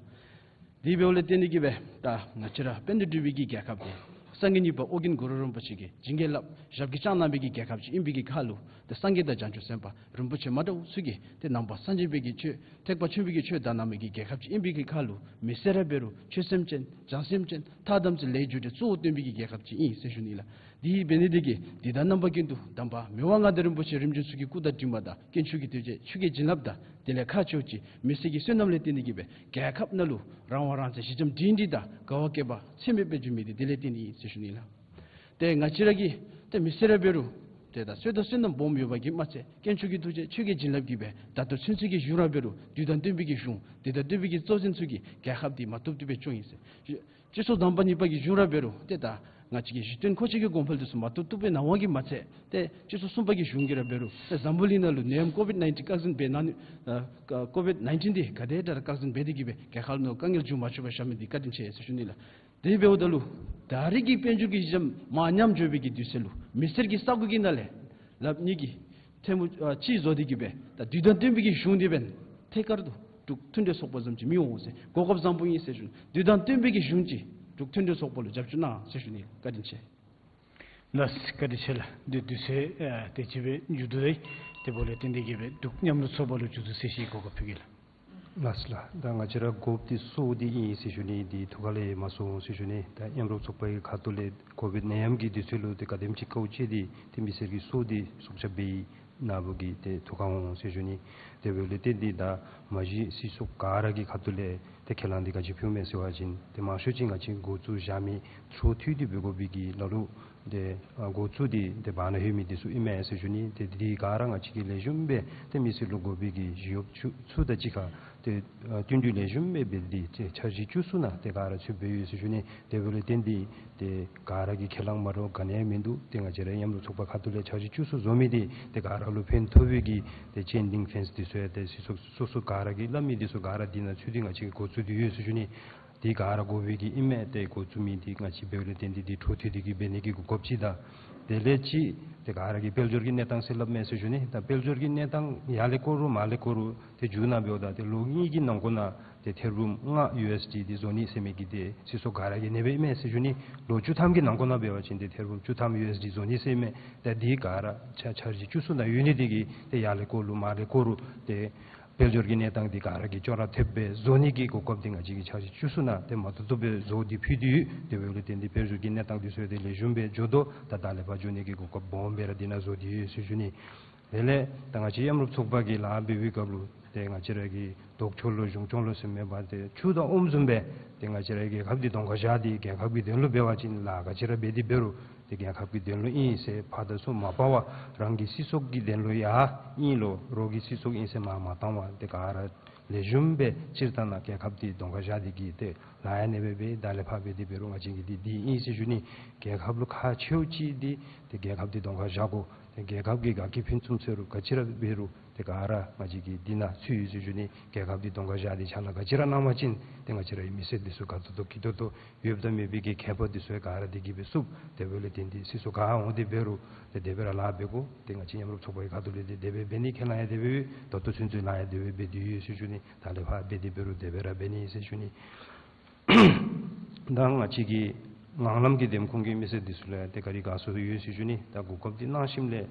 དེ་འབདཝ་ལས་བརྟེན་ཏེ་གིས་སྦེ་ད་ང་བཅས་ར་དཔལ་ལྡན་འབྲུག་པའི་གི་རྒྱལ་ཁབ་འདི་སངས་རྒྱས་གཉིས་པ་ཨོ་རྒྱན་གུ་རུ་རིན་པོ་ཆེ་གིས་བྱིན་གྱིས་བརླབས་ཞབས་ཀྱིས་བཅགས་གནང་བའི་གི་རྒྱལ་ཁབ་ཅིག་ཨིན་པའི་གི་ཁར་ལུ་ཏེ་སངས་རྒྱས་དང་བྱང་ཆུབ་སེམས་དཔའ་རིན་པོ་ཆེ་མ་འདྲཝ་ཚུ་གིས་ཏེ་ནང་པ་སངས་རྒྱས་པའི་གི་ཆོས་ཐེག་པ་ཆེན་པོའི་གི་ཆོས་དར་གནང་བའི་གི་རྒྱལ་ཁབ་ཅིག་ཨིན་པའི་གི་ཁར་ལུ་མི་སེར་ར་འབད་རུང་ཆོས་སེམས་ཅན་བྱང་སེམས་ཅན་ཐ་དམ་ཚིག་ལས་རྒྱུ་འབྲས་གཙོ་བོ་བཏོན་པའི་གི་རྒྱལ་ཁབ་ཅིག་ཨིན་ཟེར་ཞུ་ནི་ལགས། དེ་འབད་ནི་འདི་གིས་འདི་དང་རྣམ་པ་ཀུན་ཏུ་དམ་པ་མི་དབང་མངའ་བདག་རིན་པོ་ཆེ་རིམ་བྱོན་ཚུ་གི་སྐུ་དང་གྲིབ་མ་དང་དཀོན་མཆོག་གི་ཐུགས་རྗེ་ཆོས་ཀྱི་བྱིན་རླབས་དང་དེ་ལས་ཁག་ཆེཝ་ཅིག་མི་སེར་གྱི་བསོད་ནམས་ལས་བརྟེན་ཏེ་གིས་སྦེ་རྒྱལ་ཁབ་ནང་ལུ་རང་དབང་རང་བཙན་ཞི་འཇམ་སྒྲིང་སྒྲིང་དང་དགའ་བ་སྐྱིད་པ་ཚད་མེད་སྦེ་བྱུང་མི་འདི་དེ་ལས་བརྟེན་ཏེ་ཨིན་ཟེར་ཞུ་ནི་ལགས། ཏེ་ང་བཅས་ར་གི་ཏེ་མི་སེར་ར་འབད་རུང་ཏེ་ད་བསོད་དང་བསོད་ནམས་སྦོམ་ཡོད་པ་གིས་མ་ཚད་དཀོན་མཆོག་གི་ཐུགས་རྗེ་ཆོས་ཀྱི་བྱིན་རླབས་ཀྱིས་སྦེ་ད་ལྟོ་ཚུན་ཚོད་ཀྱི་གཞུང་ར་འབད་རུང་དུས་དང་བསྟུན་པའི་གི་གཞུང་དུས་དང་བསྟུན་པའི་གི་གཙོ་འཛིན་ཚུ་གིས་རྒྱལ་ཁབ་འདི་མ་བཏུབ་བཏུབ་སྦེ་སྐྱོང་ཡི་ཟེར། སྤྱི་ཚོགས་དང་པ་གཉིས་པ་གི་གཞུང་ར་འབད་རུང་ཏེ་ད་ང་བཅས་ཀྱི་གཞི་རྟེན་མཁོ་ཆས་ཀྱི་གོང་འཕེལ་འདི་ཚུ་མ་བཏུབ་བཏུབ་སྦེ་གནང་བ་གིས་མ་ཚད་ཏེ་སྤྱི་ཚོགས་གསུམ་པ་གི་གཞུང་གིས་ར་འབད་རུང་ཏེ་འཛམ་བུ་གླིང་ནང་ལུ་ནད་ཡམས་ཀོ་བིཌ་ནའིན་ཊིན་བཀག་འཛིན་འབད་གནང་ནི་ཨ་ཀོ་བིཌ་ནའིན་ཊིན་འདི་ག་དེ་དྲག་ར་བཀག་འཛིན་འབད་དེ་གིས་སྦེ་རྒྱལ་ཁབ་ནང་དཀའ་ངལ་འབྱུང་མ་བཅུག་པར་བཞག་མི་འདི་བཀའ་དྲིན་ཆེ་ཟེར་ཞུ་ནི་ལགས། དེ་འབདཝ་ད་ལུ་ད་རེས་ཀྱི་དཔལ་འབྱོར་གྱི་གཞི་འཛིན་མར་ཉམས་འགྱོ་བའི་གི་དུས་ཚོད་ལུ་མི་སེར་གྱི་ས་གོ་གི་ནང་ལས་ལགཔ་གཉིས་ཀྱིས་ཐལ་མོ་ཨ་གཅིག་བཟོ་སྟེ་གིས་སྦེ་ད་དུས་དང་བསྟུན་པའི་གི་གཞུང་འདི་འབདན་ཐད་ཀར་དུ་འབྲུག་མཐུན་འབྲེལ་ཚོགས་པ་བཟུམ་ཅིག་མི་འོང་ཟེར་གོ་སྐབས་བཟང་པོ་ཨིན་ཟེར་ཞུ་ནི། དུས་དང་བསྟུན་པའི་གི་གཞུང་ཅིག་འབྲུག་མཐུན་འབྲེལ་ཚོགས་པ་ལུ་རྒྱབ་སྐྱོར་གནང་ཟེར་ཞུ་ནི། བཀའ་དྲིན་ཆེ། ལགས་བཀའ་དྲིན་ཆེ་ལགས། འདི་དུས་ཚོད་ཨ་དེ་ཅིག་སྦེ་མཇུག་བསྡུ་ཡི། དེ་འབདཝ་ལས་བརྟེན་ཏེ་གིས་སྦེ་འབྲུག་མཉམ་རུབ་ཚོགས་པ་ལུ་མཇུག་བསྡུ་གསལ་བཤད་གོ་སྐབས་ཕུལ་གེ་ལགས། ལགས་ལགས། ད་ང་བཅས་ར་དགོཔ་འདི་སྲོག་འདི་ཨིན་ཟེར་ཞུ་ནི། འདི་ཐུགས་ཁ་ལས་མ་སོང་ཟེར་ཞུ་ནི། ད་མཉམ་རུབ་ཚོགས་པའི་ཁ་ཐུག་ལས་ཀོ་བིཌ་ནད་ཡམས་ཀྱི་དུས་ཚོད་ལུ་ཏེ་ག་དེམ་ཅིག་དཀའཝ་སྤྱད་དེ་ཏེ་མི་སེར་གྱི་སྲོག་འདི་སྲོག་སྐྱབས་འབད་ནི་འབདཝ་གིས་ཏེ་ཐུགས་ཁར་འོང་ཟེར་ཞུ་ནི། དེ་འབདཝ་ལས་ཏེ་འདི་ད་མ་གཞི་སྲིད་ཚོགས་ག་ར་གི་ཁ་ཐུག་ལས་ཏེ་ཁས་བླངས་འདི་ག་ཅི་ཕུལ་མས་ཟེར་བ་ཅིན་ཏེ་མང་ཤོས་ཅིག་ང་བཅས་འགོ་བཙུགས་བཞག་མི་འཚོ་མཐུད་དེ་འབད་དགོ་པའི་གི་ལ་ལུ་ ཏེ་ཨ་འགོ་བཙུགས་ཏེ་ཏེ་བར་ན་ལྷོད་མི་འདི་ཚུ་ཨིན་མས་ཟེར་ཞུ་ནི། ཏེ་འདི་ག་ར་ང་བཅས་ཀྱིས་ལེགས་ཤོམ་སྦེ་ཏེ་མི་སེར་ལུ་དགོ་པའི་གི་ཞི་གཡོགཔ་ཚུ་ཚུ་དང་གཅིག་ཁར་ཏེ་ཨ་བསྟུན་གྲོས་ལེགས་ཤོམ་སྦེ་འབད་དེ་ཏེ་འཆར་གཞི་བཅུ་གསུམ་ནང་ཏེ་ག་ར་ཚུད་སྦེ་ཡོད་ཟེར་ཞུ་ནི། དེ་འབདཝ་ལས་བརྟེན་ཏེ་ཏེ་ག་ར་གིས་ཁས་བླངས་མ་འདྲཝ་ག་ནི་ཡང་མིན་འདུག། ཏེ་ང་བཅས་ར་མཉམ་རུབ་ཚོགས་པ་ཁ་ཐུག་ལས་འཆར་གཞི་བཅུ་གསུམ་བཟོ་མི་འདི་ཏེ་ག་ར་ལུ་ཕན་ཐོགས་པའི་གི་ཏེ་ཅེན་ལིང་ཕེནསི་འདི་ཚུ་ཡང་ཏེ་སྲིད་ཚོགས་སོ་སོ་ག་ར་གིས་སླབ་མི་འདི་ཚུ་ག་ར་འདི་ནང་ཚུད་དེ་ང་བཅས་ཀྱིས་འགོ་བཙུགས་ཏེ་ཡོད་ཟེར་ཞུ་ནི། འདི་ག་ར་དགོ་པའི་གི་ཨིན་མས། ཏེ་འགོ་བཙུགས་མི་འདི་ང་བཅས་འབདཝ་ལས་བརྟེན་ཏེ་འདི་འཕྲོ་མཐུད་དེ་གི་འབད་ནི་གི་གོ་སྐབས་ཅིག་དང་དེ་ལས་ཅིག་ཏེ་ག་ར་གིས་དཔལ་འབྱོར་གྱི་གནས་སྟངས་ཟེར་སླབ་མས་ཟེར་ཞུ་ནི། ད་དཔལ་འབྱོར་གྱི་གནས་སྟངས་ཡར་ལས་འགོར་རུང་མར་ལས་འགོར་རུང་ཏེ་མཇུག་ནང་འབདཝ་ད་ཏེ་ལོ་གཉིས་ཀྱི་ནང་འཁོད་ནང་ཏེ་ཐེར་འབུམ་ལྔ་ཡུ་ཨེསི་ཌི་འདི་བཟོ་ནི་ཟེར་མི་གི་ཏེ་སྲིད་ཚོགས་ག་ར་གིས་གནང་སྦེ་ཨིན་མས་ཟེར་ཞུ་ནི། ལོ་བཅུ་ཐམ་གྱི་ནང་འཁོད་ནང་འབད་བ་ཅིན་ཏེ་ཐེར་འབུམ་བཅུ་ཐམ་ཡུ་ཨེསི་ཌི་བཟོ་ནི་ཟེར་ཨིན་མས། ཏེ་འདི་ག་ར་འཆར་འཆར་གཞི་བཅུ་གསུམ་ནང་ཡོད་ནི་འདི་གིས་ཏེ་ཡར་ལས་འགོར་རུང་མར་ལས་འགོར་རུང་ཏེ་དཔལ་འབྱོར་གྱི་གནས་སྟངས་འདི་ག་ར་གིས་ཅོག་ར་འཐདཔ་སྦེ་བཟོ་ནི་གི་གོ་སྐབས་འདི་ང་བཅས་ཀྱིས་འཆར་གཞི་བཅུ་གསུམ་ནང་ཏེ་མ་ཐུབ་ཐུབ་སྦེ་བཟོ་སྟེ་ཕུལ་ཏེ་ཡོད། དེ་འབདཝ་ལས་བརྟེན་ཏེ་དཔལ་འབྱོར་གྱི་གནས་སྟངས་འདི་ཚུ་ཡང་ཏེ་ལེགས་ཤོམ་སྦེ་འགྱོ་དོ། ད་ད་ལས་ཕར་འགྱོ་ནི་གི་གོ་སྐབས་སྦོམ་སྦེ་ར་འདི་ནང་བཟོ་སྟེ་ཡོད་ཟེར་ཞུ་ནི། དེ་ལས་ད་ང་བཅས་མཉམ་རུབ་ཚོགས་པ་གིས་ལཱ་འབད་བའི་སྐབས་ལུ་ཏེ་ང་བཅས་ར་གི་ལྡོག་ཕྱོགས་ལུ་གཞུང་སྐྱོང་ལུ་ཟེར་མེད་པར་ཏེ་ཆུ་དང་ཨོམ་བཟུམ་སྦེ་ཏེ་ང་བཅས་ར་གི་རྒྱལ་ཁབ་འདི་གདོང་ཁར་བཞག་སྟེ་རྒྱལ་ཁབ་ཀྱི་དོན་ལུ་འབད་བ་ཅིན་ལཱ་ག་ཅི་ར་འབད་དེ་འབད་རུང་ཏེ་རྒྱལ་ཁབ་ཀྱི་དོན་ལུ་ཨིན་ཟེར་ཕར་དང་ཚུར་མ་བར་བར་རང་གི་སྲིད་ཚོགས་ཀྱི་དོན་ལུ་ཡང་ཨིན་ལོ་རོགས་ཀྱི་སྲིད་ཚོགས་ཨིན་ཟེར་མར་མ་བཏང་བར་ཏེ་ག་ར་ལེགས་ཤོམ་སྦེ་སྤྱིར་བཏང་ནང་རྒྱལ་ཁབ་འདི་གདོང་ཁར་བཞག་སྟེ་གི་ཏེ་ལཱ་ཡང་ཨ་ནེ་སྦེ་འབད་ད་ལས་ཕར་འབད་དེ་འབད་རུང་ང་བཅས་ཀྱི་འདི་འདི་ཨིན་ཟེར་ཞུ་ནི། རྒྱལ་ཁབ་ལུ་ཁག་ཆེཝ་ཅིག་འདི་ཏེ་རྒྱལ་ཁབ་འདི་གདོང་ཁར་བཞག་དགོ། ཏེ་རྒྱལ་ཁབ་ཀྱི་དགའ་སྐྱིད་ཕུན་སུམ་ཚོགས་རུང་ག་ཅི་ར་འབད་རུང་ཏེ་ག་ར་ང་བཅས་ཀྱིས་འདི་ནང་ཚུད་ཡོད་ཟེར་ཞུ་ནི། རྒྱལ་ཁབ་འདི་གདོང་ཁར་བཞག་སྟེ་ཕྱག་ལཱ་ག་ཅི་ར་གནང་བ་ཅིན་ཏེ་ང་བཅས་རའི་མི་སེར་འདི་ཚུ་དགའ་ཏོག་ཏོ་སྐྱིད་ཏོག་ཏོ་ཡོདཔ་དང་མེད་པའི་གི་ཁྱད་པར་འདི་ཚུ་ཡང་ག་ར་འདི་གིས་སྦེ་བསུབ། དེ་འབདཝ་ལས་བརྟེན་ཏེ་སྲིད་ཚོགས་ག་འོང་སྟེ་འབད་རུང་ཏེ་དེ་སྦེ་ར་ལཱ་འབད་དགོ། ཏེ་ང་བཅས་མཉམ་རུབ་ཚོགས་པའི་ཁ་ཐུག་ལས་ཏེ་དེ་སྦེ་འབད་ནི་ཁས་བླངས་ཡང་དེ་སྦེ་ད་ལྟོ་ཚུན་ཚོད་ལཱ་ཡང་དེ་སྦེ་འབད་དེ་ཡོད་ཟེར་ཞུ་ནི། ད་ལས་ཕར་འབད་དེ་འབད་རུང་དེ་སྦེ་ར་འབད་ནི་ཟེར་ཞུ་ནི། ད་ང་བཅས་ཀྱི་ངང་ལམ་གྱི་འདེམས་ཁོངས་ཀྱི་མི་སེར་འདི་ཚུ་ལུ་ཡང་ཏེ་བཀའ་དྲིན་དགའ་ཚོར་ཡོད་ཟེར་ཞུ་ནི། ད་གོ་སྐབས་འདི་གནང་ཞིནམ་ལས་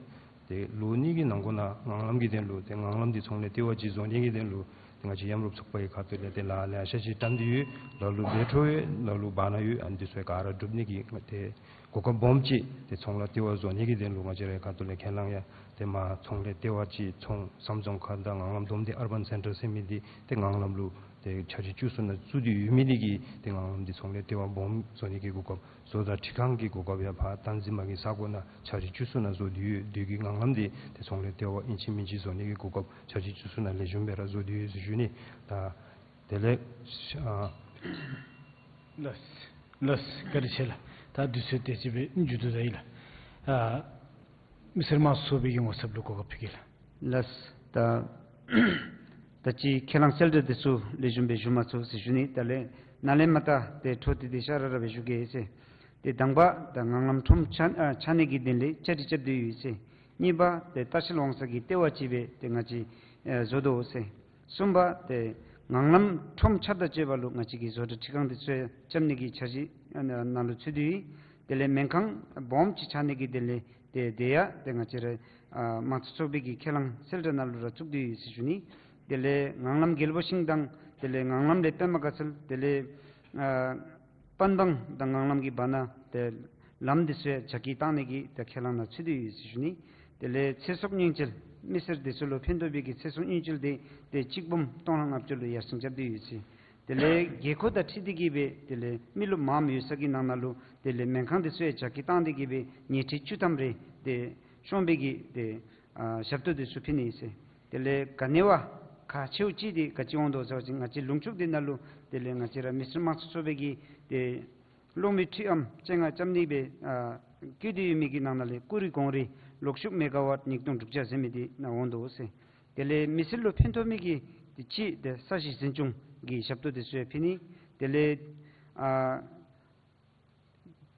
ཏེ་ལོ་གཉིས་ཀྱི་ནང་འཁོད་ནང་ངང་ལམ་གྱི་དོན་ལུ་ཏེ་ངང་ལམ་འདི་ཚོང་ལས་ལྟེ་བ་ཅིག་བཟོ་ནི་གི་དོན་ལུ་ཏེ་ང་བཅས་མཉམ་རུབ་ཚོགས་པ་གི་ཁ་ཐུག་ལས་ཏེ་ལཱ་ལེ་ཤ་ཅིག་བཀྲམ་སྟེ་ཡོད། ལ་ལུ་སྦས་ཁྲོད་ཡོད། ལ་ལུ་བར་ན་ཡོད། ཨ་ནི་འདི་ཚུ་ག་ར་སྒྲུབ་ནི་གི་ཏེ་གོ་སྐབས་སྦོམ་ཅིག་ཏེ་ཚོང་ལས་ལྟེ་བ་བཟོ་ནི་གི་དོན་ལུ་ང་བཅས་རའི་ཁ་ཐུག་ལས་ཁས་བླངས་ཡང་ཏེ་མར་ཚོང་ལས་ལྟེ་བ་ཅིག་ཚོང་ས་འཛོམས་ཁ་དང་ངང་ལམ་བསྡོམས་ཏེ་ཨར་བཱན་སེན་ཊར་ཟེར་མི་འདི་ཏེ་ངང་ལམ་ལུ་ཏེ་འཆར་གཞི་བཅུ་གསུམ་ནང་བཙུགས་ཏེ་ཡོད་མི་འདི་གིས་ཏེ་ངང་ལམ་འདི་ཚོང་ལས་ལྟེ་བ་སྦོམ་བཟོ་ནི་གི་གོ་སྐབས། བཟོ་དང་འཕྲུལ་ཁང་གི་གོ་སྐབས་ཡང་ཕར་བསྟན་འཛིན་མ་གི་ས་གོ་ནང་འཆར་གཞི་བཅུ་གསུམ་ནང་བཟོ་སྟེ་ཡོད། བདུད་ཀྱི་ངང་ལམ་འདི་ཏེ་ཚོང་ལས་ལྟེ་བ་ཨིན་ཅི་མིན་ཅི་བཟོ་ནི་གི་གོ་སྐབས་འཆར་གཞི་བཅུ་གསུམ་ནང་ལེགས་ཤོམ་སྦེ་ར་བཟོ་སྟེ་ཡོད་ཟེར་ཞུ་ནི། ད་དེ་ལས་ཨ་ལགས་ལགས་བཀའ་དྲིན་ཆེ་ལགས། ད་དུས་ཚོད་དེ་ཅིག་སྦེ་མཇུག་བསྡུ་ད་ཡི་ལགས། ཨ་མི་སེར་དམངས་གཙོ་ཚོགས་པའི་གི་ངོ་ཚབ་ལུ་གོ་སྐབས་ཕུལ་གེ་ལགས། ལགས། ད་ད་ཅི་ཁས་བླངས་གསལ་བསྒྲགས་འདི་ཚུ་ལེགས་ཤོམ་སྦེ་ཞུ་མ་ཚུགས་ཟེར་ཞུ་ནི། ད་ལས་ནཱ་ལས་མར་ད་ཏེ་འཕྲོ་མཐུད་དེ་ཤ་ར་ར་སྦེ་ཞུ་གེ་ཟེར། ཏེ་དང་པ་ད་ངང་ལམ་ཁྲོམ་ཆགས་ཨ་ཆགས་ནི་གི་དོན་ལས་བཅའ་སྒྲིག་རྐྱབ་སྟེ་ཡོད་ཟེར། གཉིས་པ་ཏེ་ལྟ་བཤལ་འོང་ས་གི་ལྟེ་བ་ཅིག་སྦེ་ཏེ་ང་བཅས་ཨེ་བཟོ་དོ་ཟེར། གསུམ་པ་ཏེ་ངང་ལམ་ཁྲོམ་ཆགས་དང་བཅས་པ་ལུ་ང་བཅས་ཀྱིས་བཟོ་གྲྭ་འཕྲུལ་ཁང་འདི་ཚུ་ཡང་རྐྱབ་ནི་གི་འཆར་གཞི་ཨ་ནཱ་ལུ་ཚུད་དེ་ཡོད། དེ་ལས་སྨན་ཁང་སྦོམ་ཅིག་ཆགས་ནི་གི་དོན་ལས་ཏེ་དེ་ཡང་ཏེ་ང་བཅས་ར་ཨ་དམངས་གཙོ་ཚོགས་པའི་གི་ཁས་བླངས་གསལ་བསྒྲགས་ནང་ལུ་ར་བཙུགས་ཏེ་ཡོད་ཟེར་ཞུ་ནི། དེ་ལས་ངང་ལམ་རྒྱལ་པོ་ཤིང་དང་དེ་ལས་ངང་ལམ་ལས་པདྨ་དགའ་ཚལ་དེ་ལས་ཨ་པན་བང་དང་ངང་ལམ་གྱི་བར་ན་ཏེ་ལམ་འདི་ཚུ་ཡང་རྒྱ་སྐྱེད་བཏང་ནི་གི་ཏེ་ཁས་བླངས་ནང་ཚུད་དེ་ཡོད་ཟེར་ཞུ་ནི། དེ་ལས་ཚེ་སྲོག་སྙིང་བཅུད་མི་སེར་འདི་ཚུ་ལུ་ཕན་ཐོགས་པའི་གི་ཚེ་སྲོག་སྙིང་བཅུད་འདི་ཏེ་གཅིག་འབུམ་སྟོང་ཕྲག་ལྔ་བཅུ་ལུ་ཡར་སེང་རྐྱབ་སྟེ་ཡོད་ཟེར། དེ་ལས་རྒྱལ་འགོ་དང་འཁྲིལ་ཏེ་གི་སྦེ་དེ་ལས་མི་རློབས་མངམ་ཡོད་ས་གི་ནང་ན་ལུ་དེ་ལས་སྨན་ཁང་འདི་ཚུ་ཡང་རྒྱ་སྐྱེད་བཏང་སྟེ་གི་སྦེ་ཉལ་ཁྲི་བཅུ་ཐམ་རེ་ཏེ་སྐྱོང་བའི་གི་ཏེ་ཨ་ཞབས་ཏོག་འདི་ཚུ་ཕུལ་ནི་ཟེར། དེ་ལས་ག་ནི་བ་ཁག་ཆེཝ་ཅིག་འདི་ག་ཅི་འོང་དོ་ཟེར་བ་ཅིན་ང་བཅས་ལུང་ཕྱོགས་འདི་ནང་ལུ་དེ་ལས་ང་བཅས་ར་མི་སེར་དམངས་གཙོ་ཚོགས་པའི་གི་ཏེ་གློག་མེ་འཕྲུལ་ཨམ་ཅན་ལྔ་རྐྱབ་ནི་སྦེ་ཨ་བཀོད་དེ་ཡོད་མི་གི་ནང་ན་ལས་ཀུ་རི་གོང་རི་གློག་ཤུགས་མེ་ག་ཝཊ་ཉིས་སྟོང་དྲུག་བརྒྱ་ཟེར་མི་འདི་ནང་འོང་དོ་ཟེར། དེ་ལས་མི་སེར་ལུ་ཕན་ཐོགས་མི་གི་ཏེ་ཅིག་ཏེ་ས་གཞི་འཛིན་སྐྱོང་གི་ཞབས་ཏོག་འདི་ཚུ་ཡང་ཕུལ་ནི། དེ་ལས་ཨ་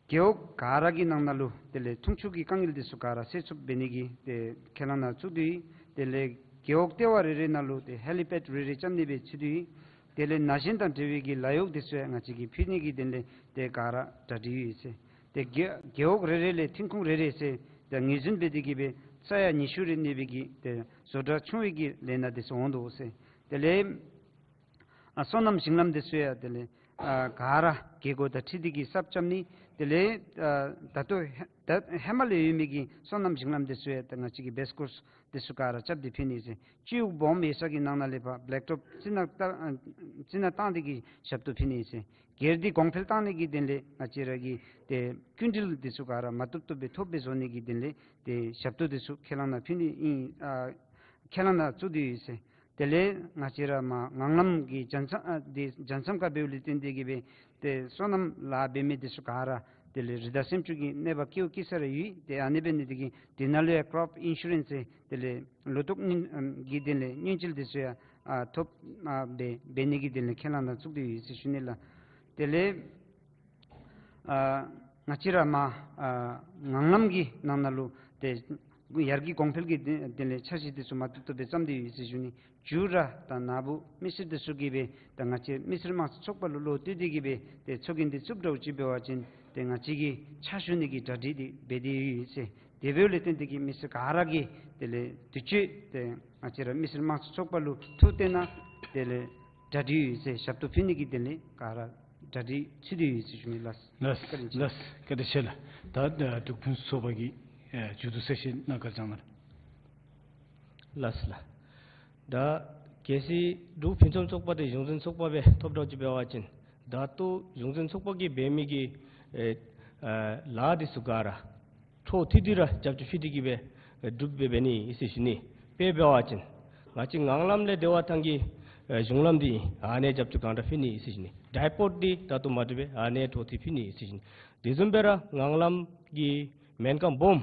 རྒེད་འོག་ག་ར་གི་ནང་ན་ལུ་དེ་ལས་འཐུང་ཆུ་གི་དཀའ་ངལ་འདི་ཚུ་ག་ར་སེལ་ཚུགསཔ་འབད་ནི་གི་ཏེ་ཁས་བླངས་ནང་བཙུགས་ཏེ་ཡོད། དེ་ལས་རྒེད་འོག་ལྟེ་བ་རེ་རེ་ནང་ལུ་ཏེ་ཧེ་ལི་པེཌ་རེ་རེ་རྐྱབ་ནི་སྦེ་ཚུད་དེ་ཡོད། དེ་ལས་ན་གཞོན་དང་འབྲེལ་བའི་གི་ལཱ་གཡོག་འདི་ཚུ་ཡང་ང་བཅས་ཀྱིས་ཕུལ་ནི་གི་དོན་ལས་ཏེ་ག་ར་གྲ་སྒྲིག་ཡོད་ཟེར། ཏེ་རྒེད་རྒེད་འོག་རེ་རེ་ལས་ཐོན་ཁུངས་རེ་རེ་ཟེར་ཏེ་ངོས་འཛིན་འབད་དེ་གི་སྦེ་ས་ཡ་ཉི་ཤུ་རེ་གནས་པའི་གི་ཏེ་བཟོ་གྲྭ་ཆུང་བའི་གི་ལས་སྣ་འདི་ཚུ་འོང་དོ་ཟེར། དེ་ལས་ཨ་སོ་ནམ་ཞིང་ལམ་འདི་ཚུ་ཡང་དེ་ལས་ཨ་ག་ར་རྒེད་འོག་དང་འཁྲིལ་ཏེ་གི་གསརཔ་རྐྱབ་ནི། དེ་ལས་ཨ་ད་ལྟོ་ཧེ་ད་ཧེ་མ་ལས་ཡོད་མི་གི་སོ་ནམ་ཞིང་ལམ་དེ་ཚུ་ཡང་ད་ང་བཅས་ཀྱིས་བེསི་ཀོརསི་དེ་ཚུ་ག་ར་རྐྱབ་སྟེ་ཕུལ་ནི་ཨིན་ཟེར། སྤྱི་འོག་སྦོམ་ཡེ་ཤ་གི་ནང་ན་ལས་ཕར་བེ་ལེཀ་ཊོབ་རྩི་ནག་བཏང་རྩི་ནག་བཏང་སྟེ་གི་ཞབས་ཏོག་ཕུལ་ནི་ཨིན་ཟེར། སྒེར་སྡེ་གོང་འཕེལ་བཏང་ནི་གི་དོན་ལས་ང་བཅས་ར་གིས་ཏེ་སྐྱིན་འགྲུལ་དེ་ཚུ་ག་ར་མ་བཏུབ་བཏུབ་སྦེ་ཐོབ་སྦེ་བཟོ་ནི་གི་དོན་ལས་ཏེ་ཞབས་ཏོག་དེ་ཚུ་ཁས་བླངས་ནང་ཕུལ་ནི་ཨིན། ཨ་ཁས་བླངས་ནང་བཙུགས་ཏེ་ཡོད་ཟེར། དེ་ལས་ང་བཅས་ར་མར་ངང་ལམ་གྱི་རྒྱལ་མཚམས་ཨ་དེ་རྒྱལ་མཚམས་ཁར་འབདཝ་ལས་བརྟེན་ཏེ་གི་སྦེ་ཏེ་སོ་ནམ་ལཱ་འབད་མི་དེ་ཚུ་ག་ར་དེ་ལས་རི་དྭགས་སེམས་ཅན་གྱི་གནོད་པ་བཀལཝ་བཀལ་ས་ར་ཡོད། ཏེ་ཨ་ནི་འབད་ནི་དེ་གིས་དེ་ནང་ལུ་ཡང་ཀྲོབ་ཨིན་ཤུ་རེནསི་ཟེར་དེ་ལས་ལོ་ཐོག་གི་དོན་ལས་སྨྱོན་བྱེད་དེ་ཚུ་ཡང་ཨ་ཐོབ་ཨ་འབད་འབད་ནི་གི་དོན་ལས་ཁས་བླངས་ནང་བཙུགས་ཏེ་ཡོད་ཟེར་ཞུ་ནི་ལགས། དེ་ལས་ཨ་ང་བཅས་ར་མར་ཨ་ངང་ལམ་གྱི་ནང་ན་ལུ་ཏེ་ཡར་རྒྱས་གོང་འཕེལ་གྱི་དོན་དོན་ལས་འཆར་གཞི་དེ་ཚུ་མ་བཏུབ་བཏུབ་སྦེ་བརྩམས་ཏེ་ཡོད་ཟེར་ཞུ་ནི། མཇུག་ར་ད་ནཱ་བུ་མི་སེར་དེ་ཚུ་གིས་སྦེ་ད་ང་བཅས་མི་སེར་དམངས་གཙོ་ཚོགས་པ་ལུ་བློ་གཏད་དེ་གི་སྦེ་ཏེ་ཚོགས་རྒྱན་དེ་བཙུགས་འདྲཝ་ཅིག་འབད་བ་ཅིན་ཏེ་ང་བཅས་ཀྱིས་ཕྱག་ཞུ་ནི་གི་གྲ་སྒྲིག་དེ་འབད་དེ་ཡོད་ཟེར། དེ་འབདཝ་ལས་བརྟེན་ཏེ་གི་མི་སེར་ག་ར་གིས་དེ་ལས་དུས་ཅི་ཏེ་ང་བཅས་ར་མི་སེར་དམངས་གཙོ་ཚོགས་པ་ལུ་ཐུགས་གཏད་ན་དེ་ལས་གྲ་སྒྲིག་ཡོད་ཟེར། ཞབས་ཏོག་ཕུལ་ནི་གི་དོན་ལས་ག་ར་གྲ་སྒྲིག་ཚུད་དེ་ཡོད་ཟེར་ཞུ་ནི་ལགས། ལགས་བཀའ་དྲིན་ཆེ། ལགས་བཀའ་དྲིན་ཆེ་ལགས། ད་ཨ་འབྲུག་ཕུན་སུམ་ཚོགས་པ་གི་ཨ་མཇུག་བསྡུ་གསལ་བཤད་གནང་བཀའ་དྲིན་བསྐྱང་གནང་། ལགས་སོ་ལགས། ད་གལ་སྲིད་འབྲུག་ཕུན་སུམ་ཚོགས་པ་དེ་གཞུང་འཛིན་ཚོགས་པ་སྦེ་ཐོབ་འདྲཝ་ཅིག་འབད་བ་ཅིན་ད་ལྟོ་གཞུང་འཛིན་ཚོགས་པ་གིས་འབད་མི་གི་ཨེ་ཨ་ལཱ་དེ་ཚུ་ག་ར་འཕྲོ་མཐུད་དེ་ར་རྒྱབ་སྐྱོར་ཕུལ་ཏེ་གི་སྦེ་སྒྲུབ་སྦེ་འབད་ནི་ཨིན་ཟེར་ཞུ་ནི། དཔེ་འབད་བ་ཅིན་ང་བཅས་ངང་ལམ་ལས་བདེ་བ་ཐང་གི་ཨེ་གཞུང་ལམ་འདི་ཨ་ནི་རྒྱབ་སྐྱོར་གང་དྲག་ཕུལ་ནི་ཨིན་ཟེར་ཞུ་ནི། ཌའི་པོརཊ་འདི་ད་ལྟོ་མ་གྲུབ་པས། ཨ་ནི་འཕྲོ་མཐུད་ཕུལ་ནི་ཨིན་ཟེར་ཞུ་ནི། དེ་བཟུམ་སྦེ་ར་ངང་ལམ་གྱི་སྨན་ཁང་སྦོམ་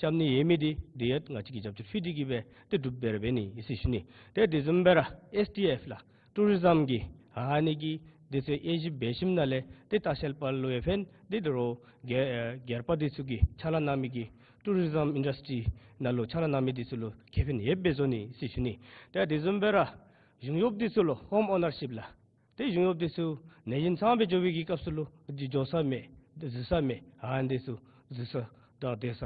རྐྱབ་ནི་ཡོད་མི་འདི་འདི་ཡང་ང་བཅས་ཀྱིས་རྒྱབ་སྐྱོར་ཕུལ་ཏེ་གི་སྦེ་ཏེ་སྒྲུབ་སྦེ་ར་འབད་ནི་ཨིན་ཟེར་ཞུ་ནི། ཏེ་དེ་བཟུམ་སྦེ་ར་ཨེསི་ཊི་ཨེཕ་ལགས། ཊུ་རི་ཛམ་གྱི་ཨ་ནི་གི་དེ་ཚུ་དབྱེ་ཞིབ་འབད་ཞིནམ་ལས་ཏེ་ལྟ་བཤལ་པ་ལུ་ཡང་ཕན་ཏེ་དོ་རུང་སྒེར་ཨེ་སྒེར་པ་དེ་ཚུ་གིས་ཕྱག་ལཱ་གནང་མི་གི་ཊུ་རི་ཛམ་ཨིན་ཌསི་ཊི་ནང་ལུ་ཕྱག་ལཱ་གནང་མི་དེ་ཚུ་ལུ་ཁེ་ཕན་ཡོདཔ་སྦེ་བཟོ་ནི་ཨིན་ཟེར་ཞུ་ནི། ཏེ་དེ་བཟུམ་སྦེ་ར་གཞུང་གཡོགཔ་དེ་ཚུ་ལུ་ཧོམ་ཨོ་ནར་ཤིཔ་ལགས། ཏེ་གཞུང་གཡོགཔ་དེ་ཚུ་ནད་གཞི་ཚང་སྦེ་འགྱོ་བའི་གི་སྐབས་སུ་ལུ་འདི་འགྱོ་ས་མེད་འདི་འཛུལ་ས་མེད་ཨ་ནི་དེ་ཚུ་འཛུལ་ས་དང་སྡོད་ས་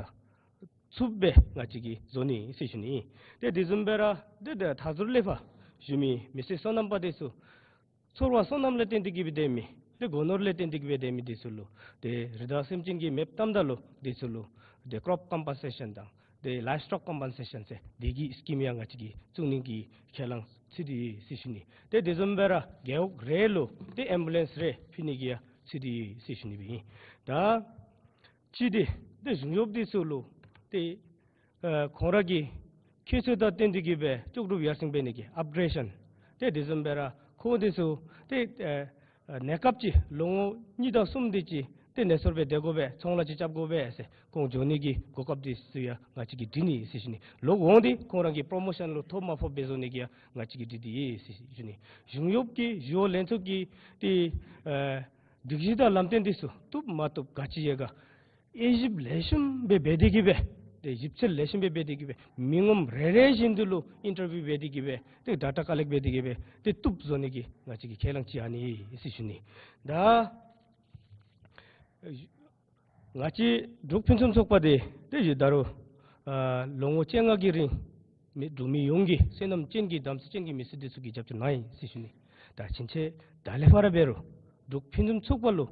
ཚུགསཔ་སྦེ་ང་བཅས་ཀྱིས་བཟོ་ནི་ཨིན་ཟེར་ཞུ་ནི། ཏེ་དེ་བཟུམ་སྦེ་ར་ཏེ་ཏེ་མཐའ་ཟུར་ལས་ཕར་བཞུགས་མི་མི་སེར་སོ་ནམ་པ་དེ་ཚུ་ཚོར་བ་སོ་ནམ་ལས་བརྟེན་ཏེ་གི་སྦེ་སྡོད་མི་ཏེ་སྒོ་ནོར་ལས་བརྟེན་ཏེ་གི་སྦེ་སྡོད་མི་དེ་ཚུ་ལུ་ཏེ་རི་དྭགས་སེམས་ཅན་གྱི་མེདཔ་བཏངམ་ད་ལུ་དེ་ཚུ་ལུ་ཏེ་ཀྲོབ་ཀམ་པེན་སེ་ཤཱན་དང་ཏེ་ལའིབ་སི་ཊོག་ཀམ་པེན་སེ་ཤཱན་ཟེར་དེ་གི་སི་ཀིམ་ཡང་ང་བཅས་ཀྱིས་བཙུགས་ནི་གི་ཁས་བླངས་ཚུད་དེ་ཡོད་ཟེར་ཞུ་ནི། ཏེ་དེ་བཟུམ་སྦེ་ར་རྒེད་འོག་རེ་ལུ་ཏེ་ཨེམ་བུ་ལེནསི་རེ་ཕུལ་ནི་གི་ཡང་ཚུད་དེ་ཡོད་ཟེར་ཞུ་ནི་སྦེ་ཨིན། ད་ཅི་དེ་ཏེ་གཞུང་གཡོགཔ་དེ་ཚུ་ལུ་ཏེ་ཨ་ཁོང་ར་གི་ཁྱད་ཆོས་དང་བསྟུན་ཏེ་གི་སྦེ་ལྕོགས་གྲུབ་ཡར་སེང་འབད་ནི་གི་ཨཔ་གྲེ་ཤཱན་ཏེ་དེ་བཟུམ་སྦེ་ར་ཁོང་དེ་ཚུ་ཏེ་ཨ་ཨ་གནས་སྐབས་ཅིག་ལོ་ངོ་གཉིས་དང་གསུམ་དེ་ཅིག་ཏེ་ནད་གསོ་སྦེ་སྡོད་དགོ་པས། ཚོང་ལཱ་ཅིག་རྐྱབ་དགོ་པས་ཟེར་ཁོང་འགྱོ་ནི་གི་གོ་སྐབས་དེ་ཚུ་ཡང་ང་བཅས་ཀྱིས་སྒྲིག་ནི་ཟེར་ཞུ་ནི། ལོག་འོང་སྟེ་ཁོང་ར་གི་པྲོ་མོ་ཤཱན་ལུ་ཐོབ་མ་ཐོབ་སྦེ་བཟོ་ནི་གི་ཡང་ང་བཅས་ཀྱིས་སྒྲིག་སྟེ་ཡོད་ཟེར་ཞུ་ནི། གཞུང་གཡོགཔ་ཀྱི་གཞུང་གཡོག་ལྷན་ཚོགས་ཀྱི་ཏེ་ཨ་སྒྲིག་གཞི་དང་ལམ་སྟོན་དེ་ཚུ་བཏུབ་མ་བཏུབ་ག་ཅི་ཡོད་ག་དབྱེ་ཞིབ་ལེགས་ཤོམ་སྦེ་འབད་དེ་གི་སྦེ་ཏེ་ཞིབ་འཚོལ་ལེགས་ཤོམ་སྦེ་འབད་དེ་གི་སྦེ་མི་ངོམ་རེ་རེ་བཞིན་དུ་ལུ་ཨིན་ཊར་བིའུ་འབད་དེ་གི་སྦེ་ཏེ་ཌེ་ཊ་ཀ་ལེཀཊ་འབད་དེ་གི་སྦེ་ཏེ་བཏུབ་བཟོ་ནི་གི་ང་བཅས་ཀྱི་ཁས་བླངས་ཅིག་ཨ་ནི་ཨིན་ཟེར་ཞུ་ནི། ད་ང་བཅས་འབྲུག་ཕུན་སུམ་ཚོགས་པ་དེ་ཏེ་ད་རུང་ཨ་ལོ་ངོ་བཅོ་ལྔ་གི་རིང་མི་འབྲུག་མི་ཡོངས་ཀྱི་བསོད་ནམས་ཅན་གྱི་དམ་ཚིག་ཅན་གྱི་མི་སེར་དེ་ཚུ་གིས་རྒྱབ་སྐྱོར་གནང་ཡི་ཟེར་ཞུ་ནི། ད་ཕྱིན་ཆད་ད་ལས་ཕར་འབད་རུང་འབྲུག་ཕུན་སུམ་ཚོགས་པ་ལུ་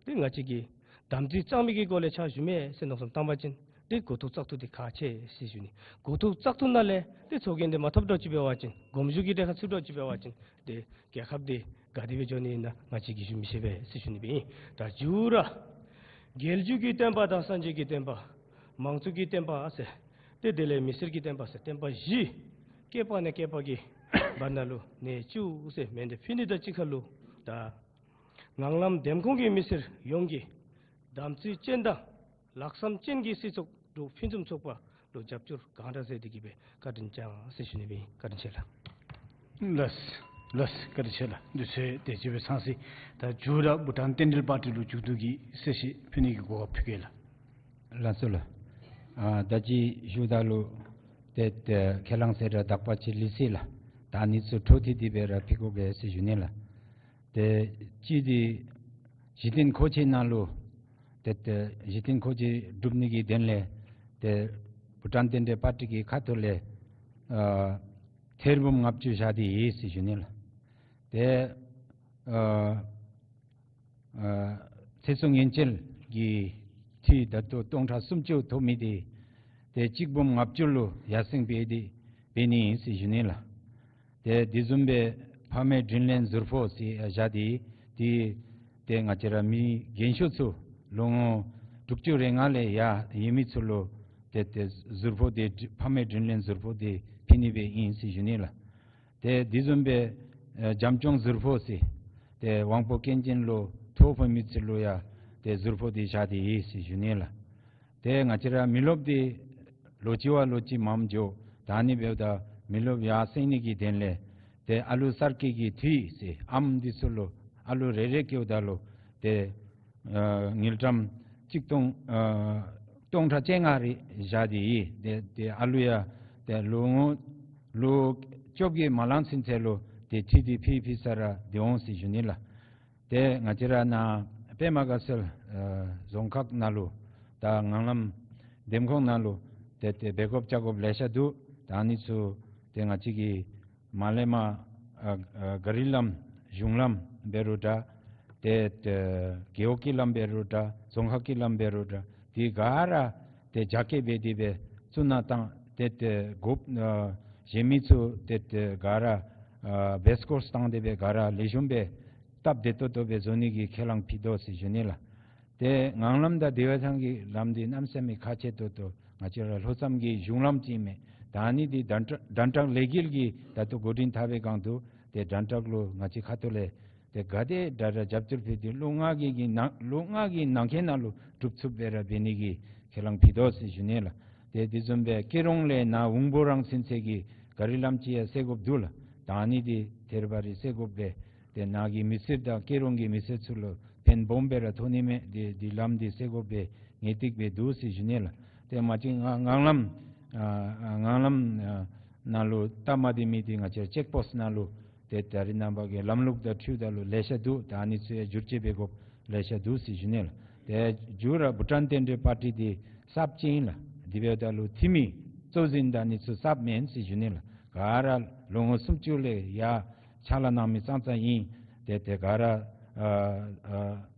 ཏེ་ང་བཅས་ཀྱིས་དམ་ཚིག་གཙང་མའི་གི་སྒོ་ལས་ཕྱག་ཞུ་མས་ཟེར་མནོ་བསམ་བཏང་པ་ཅིན་ཏེ་མགུ་ཏོ་བཙག་འཐུ་འདི་ཁག་ཆེ་ཟེར་ཞུ་ནི། མགུ་ཏོ་བཙག་འཐུ་ནང་ལས་ཏེ་ཚོགས་རྒྱན་འདི་མ་ཐོབ་འདྲཝ་ཅིག་འབད་བ་ཅིན་གོམ་ཞུགས་ཀྱི་གྲལ་ཁར་ཚུད་འདྲཝ་ཅིག་འབད་བ་ཅིན་ཏེ་རྒྱལ་ཁབ་འདི་ག་དེ་སྦེ་འགྱོ་ནི་ཨིན་ན་ང་བཅས་ཀྱིས་ཞུ་མི་ཤེས་པས་ཟེར་ཞུ་ནི་སྦེ་ཨིན། ད་མཇུག་ར་རྒྱལ་བརྒྱུད་ཀྱི་བསྟན་པ་དང་སངས་རྒྱས་ཀྱི་བསྟན་པ་མང་གཙོ་གི་བསྟན་པ་ཟེར་ཏེ་དེ་ལས་མི་སེར་གྱི་བསྟན་པ་ཟེར་བསྟན་པ་བཞི་བསྐལ་པ་ནས་བསྐལ་པ་གི་བར་ན་ལུ་གནས་བཅུག་ཟེར་མནྡལ་ཕུལ་ནི་དང་གཅིག་ཁར་ལུ་ད་ངང་ལམ་འདེམས་ཁོངས་ཀྱི་མི་སེར་ཡོངས་ཀྱིས་དམ་ཚིག་ཅན་དང་ལྷག་བསམ་ཅན་གྱི་སྲིད་ཚོགས་འབྲུག་ཕུན་སུམ་ཚོགས་པ་ལུ་རྒྱབ་སྐྱོར་གང་དྲག་མཛད་དེ་གི་སྦེ་བཀའ་དྲིན་བསྐྱང་ཟེར་ཞུ་ནི་སྦེ་ཨིན། བཀའ་དྲིན་ཆེ་ལགས། ལགས་ལགས་བཀའ་དྲིན་ཆེ་ལགས། དུས་ཚོད་དེ་ཅིག་སྦེ་ཚང་ཅི། ད་མཇུག་ར་བྷུ་ཊཱན་རྟེན་འབྲེལ་པར་ཊི་ལུ་མཇུག་བསྡུ་གི་གསལ་བཤད་ཕུལ་ནི་གི་གོ་སྐབས་ཕུལ་གེ་ལགས། ལགས་སོ་ལགས། ཨ་ད་ཅི་ཞུཝ་ད་ལུ་ཏེ་ཏེ་ཁས་བླངས་ཟེར་ར་དག་པ་ཅིག་ལུས་ཅི་ལགས། ད་ཨ་ནི་ཚུ་འཕྲོ་མཐུད་དེ་སྦེ་ར་ཕུལ་དགོ་པས་ཟེར་ཞུ་ནི་ལགས། ཏེ་ཅི་དེ་གཞི་རྟེན་མཁོ་ཆས་ནང་ལུ་ཏེ་ཏེ་གཞི་རྟེན་མཁོ་ཆས་སྒྲུབ་ནི་གི་དོན་ལས་ཏེ་བྷུ་ཊཱན་རྟེན་འབྲེལ་པར་ཊི་གི་ཁ་ཐུག་ལས་ཨ་ཐེར་འབུམ་ལྔ་བཅུ་བཞག་སྟེ་ཡོད་ཟེར་ཞུ་ནི་ལགས། ཏེ་ཨ་ཨ་ཚེ་སྲོག་ཉེན་བཅོལ་ གི་འཐུས་ད་ལྟོ་སྟོང་ཕྲག་སུམ་ཅུ་ཐོབ་མི་འདི་ཏེ་གཅིག་འབུམ་ལྔ་བཅུ་ལུ་ཡར་སེང་འབད་དེ་འབད་ནི་ཨིན་ཟེར་ཞུ་ནི་ལགས། ཏེ་དེ་བཟུམ་སྦེ་ཕ་མའི་དྲིན་ལན་ཟུར་ཕོག་ཟེར་བཞག་སྟེ་ཏེ་ཏེ་ང་བཅས་ར་མི་རྒན་ཤོས་ཚུ་ལོ་ངོ་དྲུག་ཅུ་རེ་ལྔ་ལས་ཡར་ཡོད་མི་ཚུ་ལུ་ཏེ་ཏེ་ཟུར་ཕོག་འདི་ཕ་མའི་དྲིན་ལན་ཟུར་ཕོག་འདི་ཕུལ་ནི་སྦེ་ཨིན་ཟེར་ཞུ་ནི་ལགས། ཏེ་དེ་བཟུམ་སྦེ་ཨེ་བྱམས་སྐྱོང་ཟུར་ཕོག་ཟེར་ཏེ་དབང་པོ་སྐྱོན་ཅན་ལུ་ཐོ་ཕོག་མི་ཚུ་ལུ་ཡང་ཏེ་ཟུར་ཕོག་འདི་བཞག་སྟེ་ཡོད་ཟེར་ཞུ་ནི་ལགས། ཏེ་ང་བཅས་ར་མི་རློབས་འདི་ལོ་གཅིག་བ་ལོ་གཅིག་མངམ་འགྱོ། ད་ཨ་ནི་འབདཝ་ད་མི་རློབས་ཡར་སེང་ནི་གི་དོན་ལས་ཏེ་ཨ་ལུ་གསར་སྐྱེས་ཀྱི་འཐུས་ཟེར་ཨམ་འདི་ཚུ་ལུ་ཨ་ལུ་རེ་རེ་སྐྱེཝ་ད་ལུ་ཏེ་ཨ་དངུལ་ཀྲམ་གཅིག་སྟོང་ཨ་སྟོང་ཕྲག་བཅོ་ལྔ་རེ་བཞག་སྟེ་ཡོད། ཏེ་ཏེ་ཨ་ལུ་ཡང་ཏེ་ལོ་ངོ་ལོ་བཅོ་བརྒྱད་མ་ལང་ཚུན་ཚོད་ལུ་ཏེ་འཐུས་འདི་ཕུལ་ཕུལ་ས་ར་སྡོད་འོང་ཟེར་ཞུ་ནི་ལགས། ཏེ་ང་བཅས་ར་ནཱ་པདྨ་དགའ་ཚལ་ཨ་རྫོང་ཁག་ནང་ལུ་ད་ངང་ལམ་འདེམས་ཁོངས་ནང་ལུ་ཏེ་ཏེ་འབད་དགོཔ་བྱ་དགོཔ་ལེ་ཤ་འདུག། ད་ཨ་ནི་ཚུ་ཏེ་ང་བཅས་ཀྱི་མར་ལས་མར་ཨ་ཨ་ག་རི་ལམ་གཞུང་ལམ་འབད་རུང་འདྲ། ཏེ་ཏེ་རྒེད་འོག་གི་ལམ་འབད་རུང་འདྲ། རྫོང་ཁག་གི་ལམ་འབད་རུང་འདྲ། དེ་ག་ར་ཏེ་རྒྱ་སྐྱེད་འབད་དེ་སྦེ་བཙུགས་ནི་དང་ཏེ་ཏེ་དགོཔ་ཨ་གཞན་མི་ཚུ་ཏེ་ཏེ་ག་ར་ཨ་བེསཊ་ཀོརསི་བཏང་སྟེ་སྦེ་ག་ར་ལེགས་ཤོམ་སྦེ་སྟབས་བདེ་ཏོག་ཏོ་སྦེ་བཟོ་ནི་གི་ཁས་བླངས་ཕུལ་དོ་ཟེར་ཞུ་ནི་ལགས། ཏེ་ངང་ལམ་དང་བདེ་བའི་ཐང་གི་ལམ་འདི་གནམ་མེད་ས་མེད་ཁག་ཆེ་ཏོག་ཏོ་ང་བཅས་ར་ལྷོ་མཚམས་ཀྱི་གཞུང་ལམ་ཅིག་མས། ད་ཨ་ནི་འདི་དྲན་དྲག་དྲན་དྲག་ལས་འགུལ་གྱིས་ད་ལྟོ་འགོ་འདྲེན་འཐབ་པའི་སྒང་དུ་ཏེ་དྲན་དྲག་ལུ་ང་བཅས་ཁ་ཐུག་ལས་ཏེ་ག་དེ་དྲག་དྲག་རྒྱབ་སྐྱོར་ཕུལ་ཏེ་ལོ་ལྔ་གི་གི་ནང་ལོ་ལྔ་གི་ནང་འཁོད་ནང་ལུ་གྲུབ་ཚུགསཔ་སྦེ་ར་འབད་ནི་གི་ཁས་བླངས་ཕུལ་དོ་ཟེར་ཞུ་ནི་ལགས། ཏེ་དེ་བཟུམ་སྦེ་སྐྱིད་རོང་ལས་ནཱ་ཝུང་པོ་རང་ཚུན་ཚོད་ཀྱི་ག་རི་ལམ་ཅིག་ཡང་སེལ་དགོཔ་འདུག་ལགས། ད་ཨ་ནི་འདི་ཐད་རི་བ་རི་སེལ་དགོཔ་སྦེ་ཏེ་ནཱ་གི་མི་སེར་དང་སྐྱིད་རོང་གི་མི་སེར་ཚུ་ལུ་ཕན་སྦོམ་སྦེ་ར་ཐོགས་ནི་མས། འདི་འདི་ལམ་འདི་སེལ་དགོཔ་སྦེ་ངེས་ཏིག་སྦེ་འདུག་ཟེར་ཞུ་ནི་ལགས། ཏེ་མ་གཅིག་ང་ངང་ལམ་ཨ་ཨ་ངང་ལམ་ཨ་ནང་ལུ་སྟབས་མ་བདེ་མི་འདི་ང་བཅས་ཅེཀ་པོསཊ་ནང་ལུ་ཏེ་ད་རིས་ནངས་པ་གི་ལམ་ལུགས་དང་འཁྲིལཝ་ད་ལུ་ལེ་ཤ་འདུག། ད་ཨ་ནི་ཚུ་ཡང་བསྒྱུར་བཅོས་འབད་དགོཔ་ལེ་ཤ་འདུག་ཟེར་ཞུ་ནི་ལགས། ཏེ་མཇུག་ར་བྷུ་ཊཱན་མཐུན་སྒྲིལ་པར་ཊི་འདི་གསརཔ་ཅིག་ཨིན་ལགས། དེ་འབདཝ་ད་ལུ་འཐུས་མི་གཙོ་འཛིན་དང་ཨ་ནི་ཚུ་གསརཔ་མེན་ཟེར་ཞུ་ནི་ལགས། ག་ར་ལོ་ངོ་སུམ་ཅུ་ལས་ཡར་ཕྱག་ལཱ་གནང་མི་ཙང་ཙ་ཨིན། ཏེ་ཏེ་ག་ར་ཨ་ཨ་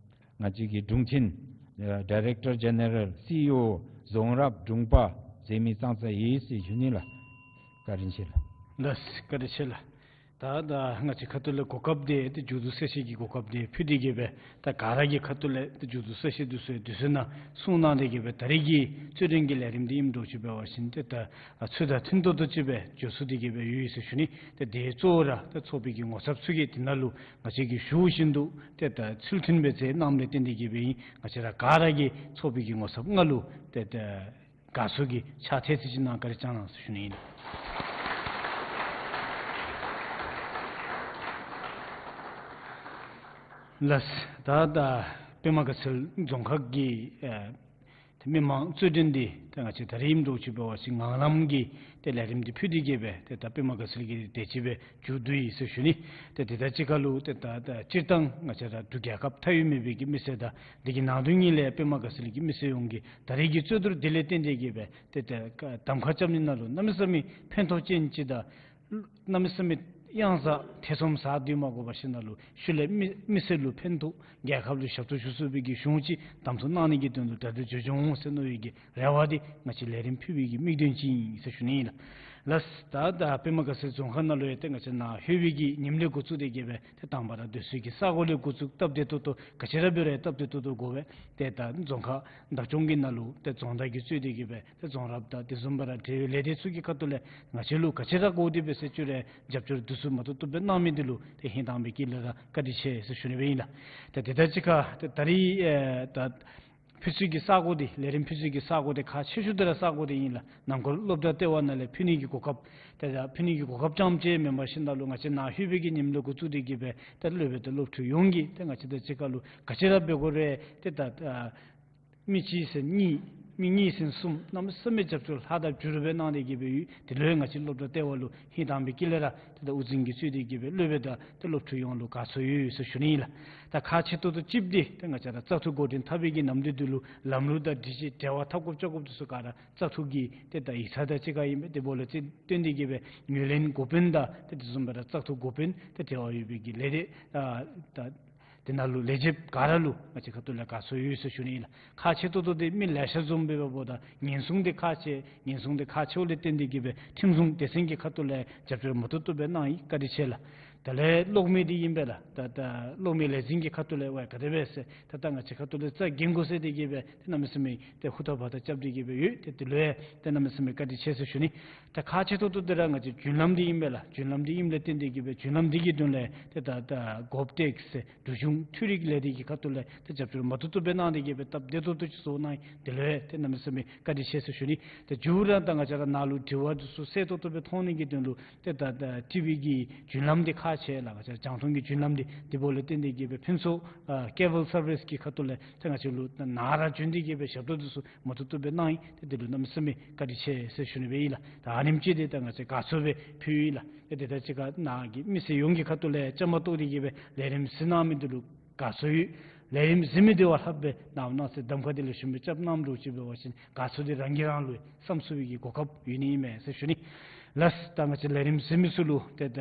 ང་བཅས་ཀྱི་དྲུང་ཆེན་ཨ་ཌའི་རེཀ་ཊར་ཇེ་ནེ་རལ་སི་ཨི་ཨོ་རྫོང་རབ་དྲུང་པ་མཛད་མི་ཙང་ཙ་ཨིན་ཟེར་ཞུ་ནི་ལགས། བཀའ་དྲིན་ཆེ་ལགས། ལགས་བཀའ་དྲིན་ཆེ་ལགས། ད་ད་ང་བཅས་ཁ་ཐུག་ལས་གོ་སྐབས་འདི་ཏེ་མཇུག་བསྡུ་གསལ་བཤད་ཀྱི་གོ་སྐབས་འདི་ཕུལ་ཏེ་གི་སྦེ་ད་ག་ར་གི་ཁ་ཐུག་ལས་ཏེ་མཇུག་བསྡུ་གསལ་བཤད་འདི་ཚུ་དུས་ཚོད་ནང་གསུང་གནང་སྟེ་གི་སྦེ་ད་རིས་ཀྱི་རྩོད་འགྲན་གྱི་ལས་རིམ་འདི་ཨིནམ་འདྲཝ་ཅིག་འབད་བ་ཅིན་ཏེ་ད་ཨ་ཚོད་དང་མཐུན་ཏོག་ཏོ་ཅིག་སྦེ་འགྱོ་ཚུགས་ཏེ་གི་སྦེ་ཡོད་ཟེར་ཞུ་ནི། ཏེ་དེ་གཙོ་བོ་ར་ཏེ་ཚོགས་པའི་གི་ངོ་ཚབ་ཚུ་གིས་དེ་ནང་ལུ་ང་བཅས་ཀྱིས་ཞུ་བཞིན་དུ་ཏེ་ད་ཚུལ་མཐུན་སྦེ་མཛད་གནངམ་ལས་བརྟེན་ཏེ་གི་སྦེ་ཨིན། ང་བཅས་ར་ག་ར་གིས་ཚོགས་པའི་གི་ངོ་ཚབ་ལྔ་ལུ་ཏེ་ད་དགའ་ཚོར་གྱི་ཕྱག་ཐལ་ཚིག་ཅིག་གནང་བཀའ་དྲིན་བསྐྱང་གནང་ཟེར་ཞུ་ནི་ཨིན། ལགས། ད་ད་པདྨ་དགའ་ཚལ་རྫོང་ཁག་གི་ཨེ་ཏེ་མི་མང་རྩོད་འགྲན་འདི་ད་ང་བཅས་ད་རིས་ཨིནམ་འདྲཝ་ཅིག་འབད་བ་ཅིན་ངང་ལམ་གྱི་ཏེ་ལས་རིམ་འདི་ཕུལ་ཏེ་གི་སྦེ་ཏེ་ད་པདྨ་དགའ་ཚལ་གྱི་དེ་ཅིག་སྦེ་མཇུག་བསྡུ་ཡི་ཟེར་ཞུ་ནི། ཏེ་དེ་དང་གཅིག་ཁར་ལུ་ཏེ་ད་ད་སྤྱིར་བཏང་ང་བཅས་ར་འབྲུག་རྒྱལ་ཁབ་མཐའ་དབུས་མེད་པའི་གི་མི་སེར་དང་དེ་གི་ནང་དོན་གཉིས་ལས་པདྨ་དགའ་ཚལ་གྱི་མི་སེར་ཡོངས་ཀྱིས་ད་རིས་ཀྱི་རྩོད་བསྡུར་འདི་ལས་བརྟེན་ཏེ་གི་སྦེ་ཏེ་ད་གདམ་ཁ་རྐྱབ་ནི་ནང་ལུ་གནམ་མེད་ས་མེད་ཕན་ཐོགས་ཅན་ཅིག་དང་གནམ་མེད་ས་མེད་གཡང་ཟ་ཐེ་ཚོམ་ཟ་སྡོད་མ་དགོ་པར་ཞིནམ་ལས་ཤུལ་ལས་མི་མི་སེར་ལུ་ཕན་ཐོགས་རྒྱལ་ཁབ་ལུ་ཞབས་ཏོག་ཞུ་ཚུགས་པའི་གི་གཞུང་ཅིག་གདམ་འཐུ་གནང་ནི་གི་དོན་ལུ་གྲ་སྒྲིག་འགྱོ་འོང་ཟེར་མནོ་བའི་གི་རེ་བ་འདི་ང་བཅས་ལས་རིམ་ཕུལ་བའི་གི་དམིགས་དོན་ཅིག་ཨིན་ཟེར་ཞུ་ནི་ཨིན་ལགས། ལགས། ད་ད་པདྨ་དགའ་ཚལ་རྫོང་ཁག་ནང་ལུ་ཡང་ཏེ་ང་བཅས་ནཱ་ལྷོད་པའི་གི་ཉིནམ་ལས་འགོ་བཙུགས་ཏེ་གི་སྦེ་ཏེ་དང་པ་ར་སྡོད་ས་གི་ས་གོ་ལས་འགོ་བཙུགས་སྟབས་བདེ་ཏོག་ཏོ་ག་ཅི་ར་འབད་རུང་སྟབས་བདེ་ཏོག་ཏོ་དགོ་པས། ཏེ་ད་རྫོང་ཁག་བདག་སྐྱོང་གི་ནང་ལུ་ཏེ་རྫོང་བདག་གིས་གཙོས་ཏེ་གི་སྦེ་ཏེ་རྫོང་རབ་དང་དེ་བཟུམ་སྦེ་ར་འབྲེལ་ཡོད་ལས་སྡེ་ཚུ་གི་ཁ་ཐུག་ལས་ང་བཅས་ལུ་ག་ཅི་ར་དགོ་དེ་སྦེ་ཟེར་ཅིག་ར་རྒྱབ་སྐྱོར་དུས་ཚོད་མ་ཏོག་ཏོ་སྦེ་གནང་མི་འདི་ལུ་ཏེ་ཧིང་དྭངས་པའི་དཀྱིལ་ལས་ར་བཀའ་དྲིན་ཆེ་ཟེར་ཞུ་ནི་སྦེ་ཨིན་ལགས། ཏེ་དེ་དང་གཅིག་ཁར་ཏེ་ད་རིས་ཨེ་ད་ཕུལ་ཚུལ་གྱི་ས་གོ་འདི་ལས་རིམ་ཕུལ་ཚུལ་གྱི་ས་གོ་འདི་ཁག་ཆེ་ཤོས་འདི་ར་ས་གོ་འདི་ཨིན་ལགས། ནང་འཁོད་སློབ་གྲྭ་ལྟེ་བ་ནང་ལས་ཕུལ་ནི་གི་གོ་སྐབས་ཏེ་ད་ཕུལ་ནི་གི་གོ་སྐབས་རྐྱངམ་ཅིག་མེན་པར་ཞིནམ་ལས་ང་བཅས་ནཱ་ལྷོད་པའི་གི་ཉིནམ་ལས་འགོ་བཙུགས་ཏེ་གི་སྦེ་ཏེ་སློབ་དཔོན་དང་སློབ་ཕྲུག་ཡོངས་ཀྱིས་ཏེ་ང་བཅས་དང་གཅིག་ཁར་ལུ་ག་ཅི་ར་འབད་དགོ་རུང་ཏེ་ད་ཨ་མི་གཅིག་ཟེར་གཉིས་མི་གཉིས་ཟེར་གསུམ་གནམ་མེད་ས་མེད་རྒྱབ་སྐྱོར་ལྷག་དང་བསྒྱུར་སྦེ་གནང་སྟེ་གི་སྦེ་ཡོད། དེ་ལུ་ཡང་ང་བཅས་སློབ་གྲྭ་ལྟེ་བ་ལུ་ཧིང་དྭངས་པའི་དཀྱིལ་ལས་ར་ཏེ་ད་དབུ་འཛིན་གྱིས་གཙོས་ཏེ་གི་སྦེ་སློབ་དཔོན་དང་ཏེ་སློབ་ཕྲུག་ཡོངས་ལུ་དགའ་ཚོར་ཡོད་ཟེར་ཞུ་ནི་ཨིན་ལགས། ད་ཁག་ཆེ་ཏོག་ཏོ་གཅིག་འདི་ཏེ་ང་བཅས་ར་བཙག་འཐུ་འགོ་འདྲེན་འཐབ་པའི་གི་ནམ་དུས་འདི་ལུ་ལམ་ལུགས་དང་སྒྲིག་གཞི་འབྲེལ་བ་འཐབ་དགོཔ་རྐྱབ་དགོཔ་འདི་ཚུ་ག་ར་བཙག་འཐུ་གི་ཏེ་ད་ཡིག་ཚང་དང་གཅིག་ཁར་ཨིན་པས། དེ་འབདཝ་ལས་བརྟེན་ཏེ་གི་སྦེ་ངོས་ལེན་འགོ་དཔོན་དང་ཏེ་དེ་བཟུམ་སྦེ་ར་བཙག་འཐུ་འགོ་དཔོན་ཏེ་འབྲེལ་བ་ཡོད་པའི་གི་ལས་སྡེ་ཨ་ད་ དེ་ནང་ལུ་ལས་བྱེདཔ་ག་ར་ལུ་ང་བཅས་ཁ་ཐུག་ལས་དགའ་ཚོར་ཡོད་ཟེར་ཞུ་ནི་ཨིན་ལགས། ཁག་ཆེ་ཏོག་ཏོ་འདི་མི་ལེ་ཤ་འཛོམས་འབདཝ་ད་ཉེན་སྲུང་འདི་ཁག་ཆེ། ཉེན་སྲུང་འདི་ཁག་ཆེཝ་ལས་བརྟེན་ཏེ་གིས་སྦེ་ཁྲིམས་སྲུང་སྡེ་ཚན་གྱི་ཁ་ཐུག་ལས་རྒྱབ་སྐྱོར་མ་ཐུབ་ཐུབ་སྦེ་གནང་ཡི། བཀའ་དྲིན་ཆེ་ལགས། དེ་ལས་གློག་མེ་འདི་ཨིན་པས་ལགས། ད་ད་གློག་མེ་ལས་འཛིན་གྱི་ཁ་ཐུག་ལས་ཝའི་ག་དེ་སྦེ་ཟེར་ད་ད་ང་བཅས་ཁ་ཐུག་ལས་རྩ་འགེངས་དགོ་ཟེར་ཏེ་གིས་སྦེ་ཏེ་གནམ་མེད་ས་མེད་ཏེ་ཧུར་ཐག་འབད་ཐག་རྐྱབ་སྟེ་གིས་སྦེ་ཡོད། ཏེ་དེ་ལུ་ཡང་ཏེ་གནམ་མེད་ས་མེད་བཀའ་དྲིན་ཆེ་ཟེར་ཞུ་ནི། ད་ཁག་ཆེ་ཏོག་ཏོ་འདི་ར་ང་བཅས་རྒྱུན་ལམ་འདི་ཨིན་པས་ལགས། རྒྱུན་ལམ་འདི་ཨིནམ་ལས་བརྟེན་ཏེ་གིས་སྦེ་རྒྱུན་ལམ་འདི་གི་དོན་ལས་ཏེ་ད་ད་གོབ་ཊེག་ཟེར་འབྲུག་གཞུང་འཕྲུལ་རིག་ལས་སྡེ་གི་ཁ་ཐུག་ལས་ཏེ་རྒྱབ་སྐྱོར་མ་ཐུབ་ཐུབ་སྦེ་གནང་སྟེ་གིས་སྦེ་སྟབས་བདེ་ཏོག་ཏོ་ཅིག་བཟོ་གནང་ཡི། དེ་ལུ་ཡང་ཏེ་གནམ་མེད་ས་མེད་བཀའ་དྲིན་ཆེ་ཟེར་ཞུ་ནི། ཏེ་མཇུག་ར་ད་ང་བཅས་ར་ནཱ་ལུ་དྲི་བ་འདི་ཚུ་གསལ་ཏོག་ཏོ་སྦེ་མཐོང་ནི་གི་དོན་ལུ་ཏེ་ད་ད་ཊི་ཝི་གི་རྒྱུན་ལམ་འདི་ཁག་ཆེ་ལགས། ང་བཅས་ར་རྒྱང་མཐོང་གི་རྒྱུན་ལམ་འདི་འདི་འབདཝ་ལས་བརྟེན་ཏེ་གིས་སྦེ་ཕུན་ཚོགས་ཨ་ཀེ་བཱལ་སར་བིསི་གི་ཁ་ཐུག་ལས་ཏེ་ང་བཅས་ལུ་ད་ནཱ་ར་བྱོན་ཏེ་གིས་སྦེ་ཞབས་ཏོག་འདི་ཚུ་མ་ཐུབ་ཐུབ་སྦེ་གནང་ཡི། ཏེ་འདི་ལུ་གནམ་མེད་ས་མེད་བཀའ་དྲིན་ཆེ་ཟེར་ཞུ་ནི་སྦེ་ཨིན་ལགས། ད་ཨ་ནེམ་ཅིག་འདི་ད་ང་བཅས་དགའ་ཚོར་སྦེ་ཕུལ་ཡི་ལགས། ཏེ་དེ་དང་གཅིག་ཁར་ནཱ་གི་མི་སེར་ཡོངས་ཀྱི་ཁ་ཐུག་ལས་བཅའ་མར་གཏོགས་ཏེ་གིས་སྦེ་ལས་རིམ་གཟིགས་གནང་མི་འདི་ལུ་དགའ་ཚོར་ཡོད། ལས་རིམ་གཟིགས་མི་འདི་བ་ལྷགཔ་སྦེ་ནཱ་གནང་སའི་གདམ་ཁ་འདི་ལེགས་ཤོམ་སྦེ་རྐྱབ་གནངམ་འདྲཝ་ཅིག་འབད་བ་ཅིན་དགའ་ཚོར་འདི་རང་གིས་རང་ལུ་བསམ་ཚུགས་པའི་གི་གོ་སྐབས་ཡོད་ནི་ཨིན་མས་ཟེར་ཞུ་ནི། ལགས། ད་ང་བཅས་ལས་རིམ་གཟིགས་མི་ཚུ་ལུ་ཏེ་ད་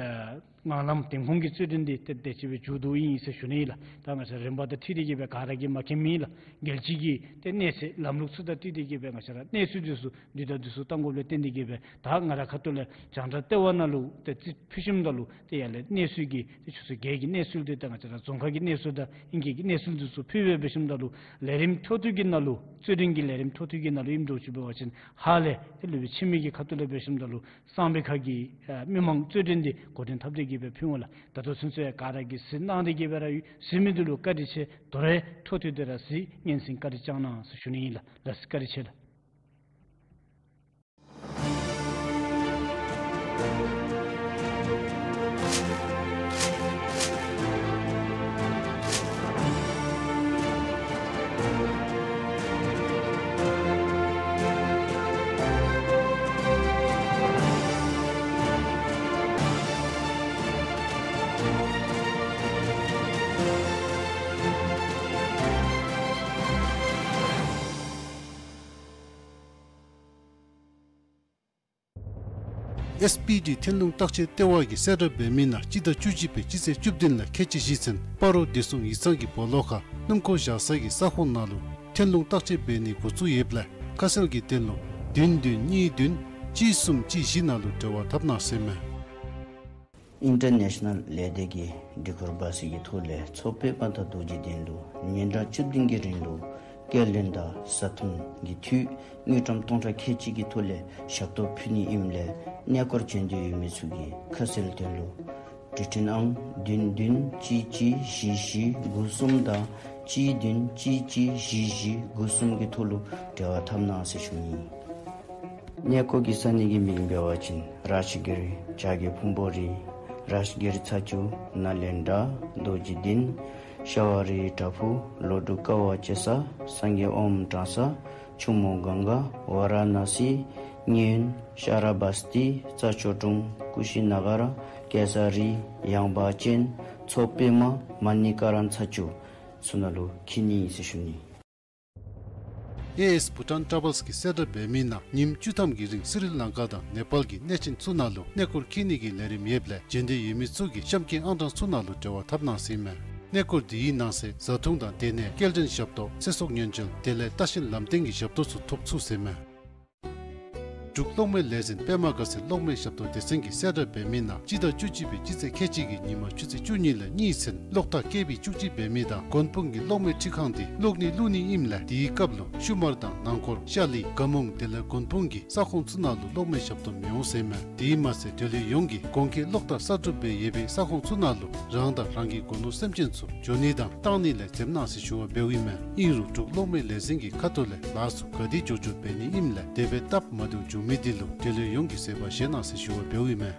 ངང་ལམ་དེམ་ཁོང་གི་རྩོད་འགྲན་འདི་ཏེ་དེ་ཅིག་སྦེ་མཇུག་བསྡུཝ་ཨིན་ཟེར་ཞུ་ནི་ལགས། ད་ང་བཅས་རིམ་པ་དང་འཁྲིལ་ཏེ་གིས་སྦེ་ག་ར་གིས་མ་མཁྱེན་མེད་ལགས། རྒྱལ་སྤྱི་གི་ཏེ་གནས་ཚད་ལམ་ལུགས་ཚུ་དང་འཁྲིལ་ཏེ་གིས་སྦེ་ང་བཅས་ར་གནས་ཚུལ་འདི་ཚུ་དུས་དང་དུས་སུ་བཏང་དགོཔ་ལས་བརྟེན་ཏེ་གིས་སྦེ་ད་ང་ར་ཁ་ཐུག་ལས་རྒྱང་བསྒྲགས་ལྟེ་བ་ནང་ལུ་ཏེ་རྩིས་ཕུལ་ཞིནམ་ད་ལུ་ཏེ་ཡར་ལས་གནས་ཚུལ་གྱི་ཏེ་ཆུ་ཚོད་བརྒྱད་ཀྱི་གནས་ཚུལ་འདི་ཏེ་ང་བཅས་ར་རྫོང་ཁག་གི་གནས་ཚུལ་དང་ཨིང་སྐད་ཀྱི་གནས་ཚུལ་འདི་ཚུ་ཕུལ་སྦེ་འབད་ཞིནམ་ད་ལུ་ལས་རིམ་འཕྲོ་མཐུད་ཀྱི་ནང་ལུ་རྩོད་འགྲན་གྱི་ལས་རིམ་འཕྲོ་མཐུད་ཀྱི་ནང་ལུ་ཨིནམ་འདྲཝ་ཅིག་འབད་བ་ཅིན་ཧ་ལས་ཏེ་སློབ་དཔོན་འཆི་མེད་ཀྱི་ཁ་ཐུག་ལས་འབད་ཞིནམ་ད་ལུ་གསང་བའི་ཁ་གི་ཨ་མི་མང་རྩོད་འགྲན་འདི་འགོ་འདྲེན་འཐབ་སྟེ་གིས་སྦེ་ཕུལ་འོང་ལགས། ད་ལྟོ་ཚུན་ཚོད་ཡང་ག་ར་གིས་གཟིགས་གནང་སྟེ་གིས་སྦེ་ར་ཡོད། གཟིགས་མི་འདི་ལུ་བཀའ་དྲིན་ཆེ། དོ་རུང་འཕྲོ་མཐུད་དེ་ར་གཟིགས་སྙན་སེང་བཀའ་དྲིན་བསྐྱང་གནང་ཟེར་ཞུ་ནི་ཨིན་ལགས། ལགས་སོ། བཀའ་དྲིན་ཆེ་ལགས། ཨེསི་པི་ཌི་ཐོན་ལུང་བརྟག་དཔྱད་ལྟེ་བ་གིས་གསལ་བསྒྲགས་འབད་མི་ནང་སྤྱི་ཟླ་བཅུ་གཅིག་པའི་སྤྱི་ཚེས་བཅུ་བདུན་ལས་ཁལ་གཅིག་བཞེས་ཚུན་སྤ་རོ་བདེ་སྲུང་ཡིག་ཚང་གི་སྦོ་ལོགས་ཁར་སྣུམ་འཁོར་བཞག་ས་གི་ས་ཁོངས་ནང་ལུ་ཐོན་ལུང་བརྟག་དཔྱད་འབད་ནི་འགོ་བཙུགས་ཡོདཔ་ལས་ཁ་གསལ་གྱི་དོན་ལུ་བདུན་བདུན་གཉིས་བདུན་གཅིག་གསུམ་གཅིག་བཞི་ནང་ལུ་འབྲེལ་བ་འཐབ་གནང་ཟེར་མས། ཨིན་ཊར་ནེ་ཤ་ནཱལ་ལས་སྡེ་གིས་སྒྲིག་ཁུར་འབག་ཚད་ཀྱི་ཐོག་ལས་མཚོ་པདྨ་དང་རྡོ་རྗེ་གདན་ལུ་ཉིན་གྲངས་བཅུ་བདུན་གྱི་རིང་ལུ་སྐྱེལ་འདྲེན་དང་བཟའ་འཐུང་གི་འཐུས་དངུལ་ཀྲམ་སྟོང་ཕྲག་ཁལ་གཅིག་གི་ཐོག་ལས་ཞབས་ཏོག་ཕུལ་ནི་ཨིནམ་ལས་གནས་སྐོར་བྱོན་འདོད་ཡོད་མི་ཚུ་གིས་ཁ་གསལ་དོན་ལུ་འབྲུག་འཕྲིན་ཨང་བདུན་བདུན་གཅིག་གཅིག་བཞི་བཞི་དགུ་གསུམ་དང་གཅིག་བདུན་གཅིག་གཅིག་བཞི་བཞི་དགུ་གསུམ་གྱི་ཐོག་ལུ་འབྲེལ་བ་འཐབ་གནང་ཟེར་ཞུ་ནི། གནས་སྐོར་གྱི་ས་གནས་ཀྱི་མིང་འབད་བ་ཅིན་རཱཇ་གིར་བྱ་རྒོད་ཕུང་པོ་རི་རཱཇ་གིར་ཚ་ཆུ་ནཱ་ལེནྡྲ་རྡོ་རྗེ་གདན་ཤ་བ་རི་བྲག་ཕུག་ལོ་དྲུག་ཀ་བ་ཅེ་ས་སངས་རྒྱས་ཨོམ་བྲང་ས་ཆུ་མོ་གངྒཱ་ཝ་ར་ཎ་སི་མཉན་ཤ་ར་བ་སྟི་རྩྭ་མཆོག་གྲོང་ཀུ་ཤི་ན་ག་ར་ཀེ་ས་རི་ཡངས་པ་ཅན་མཚོ་པདྨ་མ་ཎི་ཀ་རན་ཚ་ཆུ་ཚུ་ནང་ལུ་འཁྱིད་ནི་ཟེར་ཞུ་ནི། ཨེ་ཨེསི་བྷུ་ཊཱན་ཊ་བཱལསི་གིས་གསལ་བསྒྲགས་འབད་མི་ནང་ཉིནམ་བཅུ་ཐམ་གྱི་རིང་སི་རི་ལང་ཀ་དང་ནེ་པཱལ་གྱི་གནས་ཆེན་ཚུ་ནང་ལུ་གནས་སྐོར་འཁྱིད་ནི་གི་ལས་རིམ་ཡོདཔ་ལས་བྱོན་འདོད་ཡོད་མི་ཚུ་གིས་གཤམ་གྱི་ཨང་གྲངས་ཚུ་ནང་ལུ་འབྲེལ་བ་འཐབ་གནང་ཟེར་མས། གནས་སྐོར་འདི་གི་ནང་གསེས་བཟའ་འཐུང་དང་སྡོད་གནས་སྐྱེལ་འདྲེན་ཞབས་ཏོག་ཚེ་སྲོག་ཉེན་བཅོལ་དེ་ལས་ལྟ་བཤལ་ལམ་སྟོན་གྱི་ཞབས་ཏོག་ཚུ་ཐོབ་ཚུགས་ཟེར་མས། འབྲུག་གློག་མེ་ལས་འཛིན་པདྨ་དགའ་ཚལ་གློག་མེ་ཞབས་ཏོག་སྡེ་ཚན་གྱིས་གསལ་བསྒྲགས་འབད་མི་ནང་སྤྱི་ཟླ་བཅུ་གཅིག་པའི་སྤྱི་ཚེས་ཁལ་གཅིག་གི་ཉིན་མ་ཆུ་ཚོད་བཅུ་གཉིས་ལས་གཉིས་ཚུན་གློག་ཐག་ཀེ་བི་བཅུ་གཅིག་འབད་མི་དང་མགོན་དཔུང་གི་གློག་མེ་འཕྲུལ་ཁང་འདི་གློག་ནི་བླུག་ནི་ཨིནམ་ལས་དེའི་སྐབས་ལུ་ཤུ་མར་དང་ནང་འཁོར་ཤ་ལི་ག་མོང་དེ་ལས་མགོན་དཔུང་གི་ས་ཁོངས་ཚུ་ནང་ལུ་གློག་མེ་ཞབས་ཏོག་མི་འོང་ཟེར་མས། དེ་མ་ཚད་འབྲེལ་ཡོད་ཡོངས་ཀྱིས་གོང་འཁོད་གློག་ཐག་གསར་སྒྲུབ་འབད་ཡོད་པའི་ས་ཁོངས་ཚུ་ནང་ལུ་རང་དང་རང་གི་སྒོ་ནོར་སེམས་ཅན་ཚུ་འགྱོ་ནི་དང་བཏང་ནི་ལས་འཛེམ་གནང་ཟེར་ཞུ་བ་འབདཝ་ཨིན་མས། ཨིན་རུང་འབྲུག་གློག་མེ་ལས་འཛིན་གྱི་ཁ་ཐུག་ལས་ལཱ་ཚུ་ག་དེ་མགྱོགས་མགྱོགས་འབད་ནི་ཨིནམ་ལས་དེ་སྦེ་སྟབས་མ་བདེཝ་བྱུང་མི་འདི་ལུ་འབྲེལ་ཡོད་ཡོངས་ཀྱིས་བཟོད་པ་བཞེས་གནང་ཟེར་ཞུ་བ་འབདཝ་ཨིན་མས།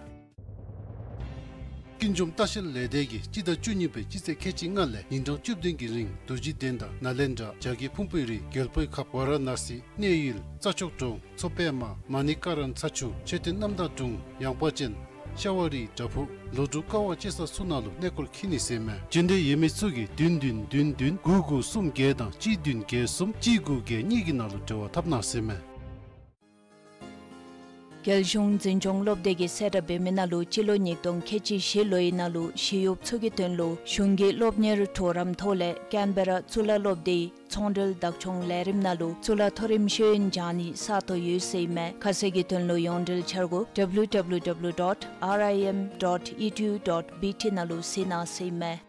ཀུན་འབྱུང་ལྟ་བཤལ་ལས་སྡེ་གིས་སྤྱི་ཟླ་བཅུ་གཉིས་པའི་སྤྱི་ཚེས་ཁལ་གཅིག་ལྔ་ལས་ཉིན་གྲངས་བཅུ་བདུན་གྱི་རིང་རྡོ་རྗེ་གདན་དང་ནཱ་ལེནྡྲ་བྱ་རྒོད་ཕུང་པོའི་རི་རྒྱལ་པོའི་ཁབ་ཝ་ར་ཎ་སི་གནས་ཡུལ་རྩྭ་མཆོག་གྲོང་མཚོ་པདྨ་མ་ཎི་ཀ་རན་ཚ་ཆུ་མཆོད་རྟེན་གནམ་ཐང་གྲོང་ཡངས་པ་ཅན་ཤ་བ་རི་བྲག་ཕུག་ལོ་དྲུག་ཀ་བ་ཅེ་ས་ཚུ་ནང་ལུ་གནས་སྐོར་འཁྱིད་ནི་ཟེར་མས། བྱོན་འདོད་ཡོད་མི་ཚུ་གིས་བདུན་བདུན་བདུན་བདུན་དགུ་དགུ་གསུམ་བརྒྱད་དང་གཅིག་བདུན་བརྒྱད་གསུམ་གཅིག་དགུ་བརྒྱད་གཉིས་ཀྱི་ནང་ལུ་འབྲེལ་བ་འཐབ་གནང་ཟེར་མས། རྒྱལ་གཞུང་འཛིན་སྐྱོང་སློབ་སྡེ་གིས་གསལ་བསྒྲགས་འབད་མི་ནང་ལུ་སྤྱི་ལོ་ཉིས་སྟོང་ཁལ་གཅིག་བཞི་ལོའི་ནང་ལུ་ཞི་གཡོགཔ་ཚུ་གི་དོན་ལུ་གཞུང་གི་སློབ་གཉེར་གྲོགས་རམ་ཐོག་ལས་ཀེན་བེ་ར་གཙུག་ལག་སློབ་སྡེའི་ཚོང་འབྲེལ་བདག་སྐྱོང་ལས་རིམ་ནང་ལུ་གཙུག་ལག་མཐོ་རིམ་ཤེས་ཡོན་སྦྱང་ནི་ས་སྟོང་ཡོད་ཟེར་ཨིན་མས། ཁ་གསལ་གྱི་དོན་ལུ་ཡོངས་འབྲེལ་འཆར་སྒོ་W W W dot R I M dot E D U dot B T ནང་ལུ་གཟིགས་གནང་ཟེར་ཨིན་མས།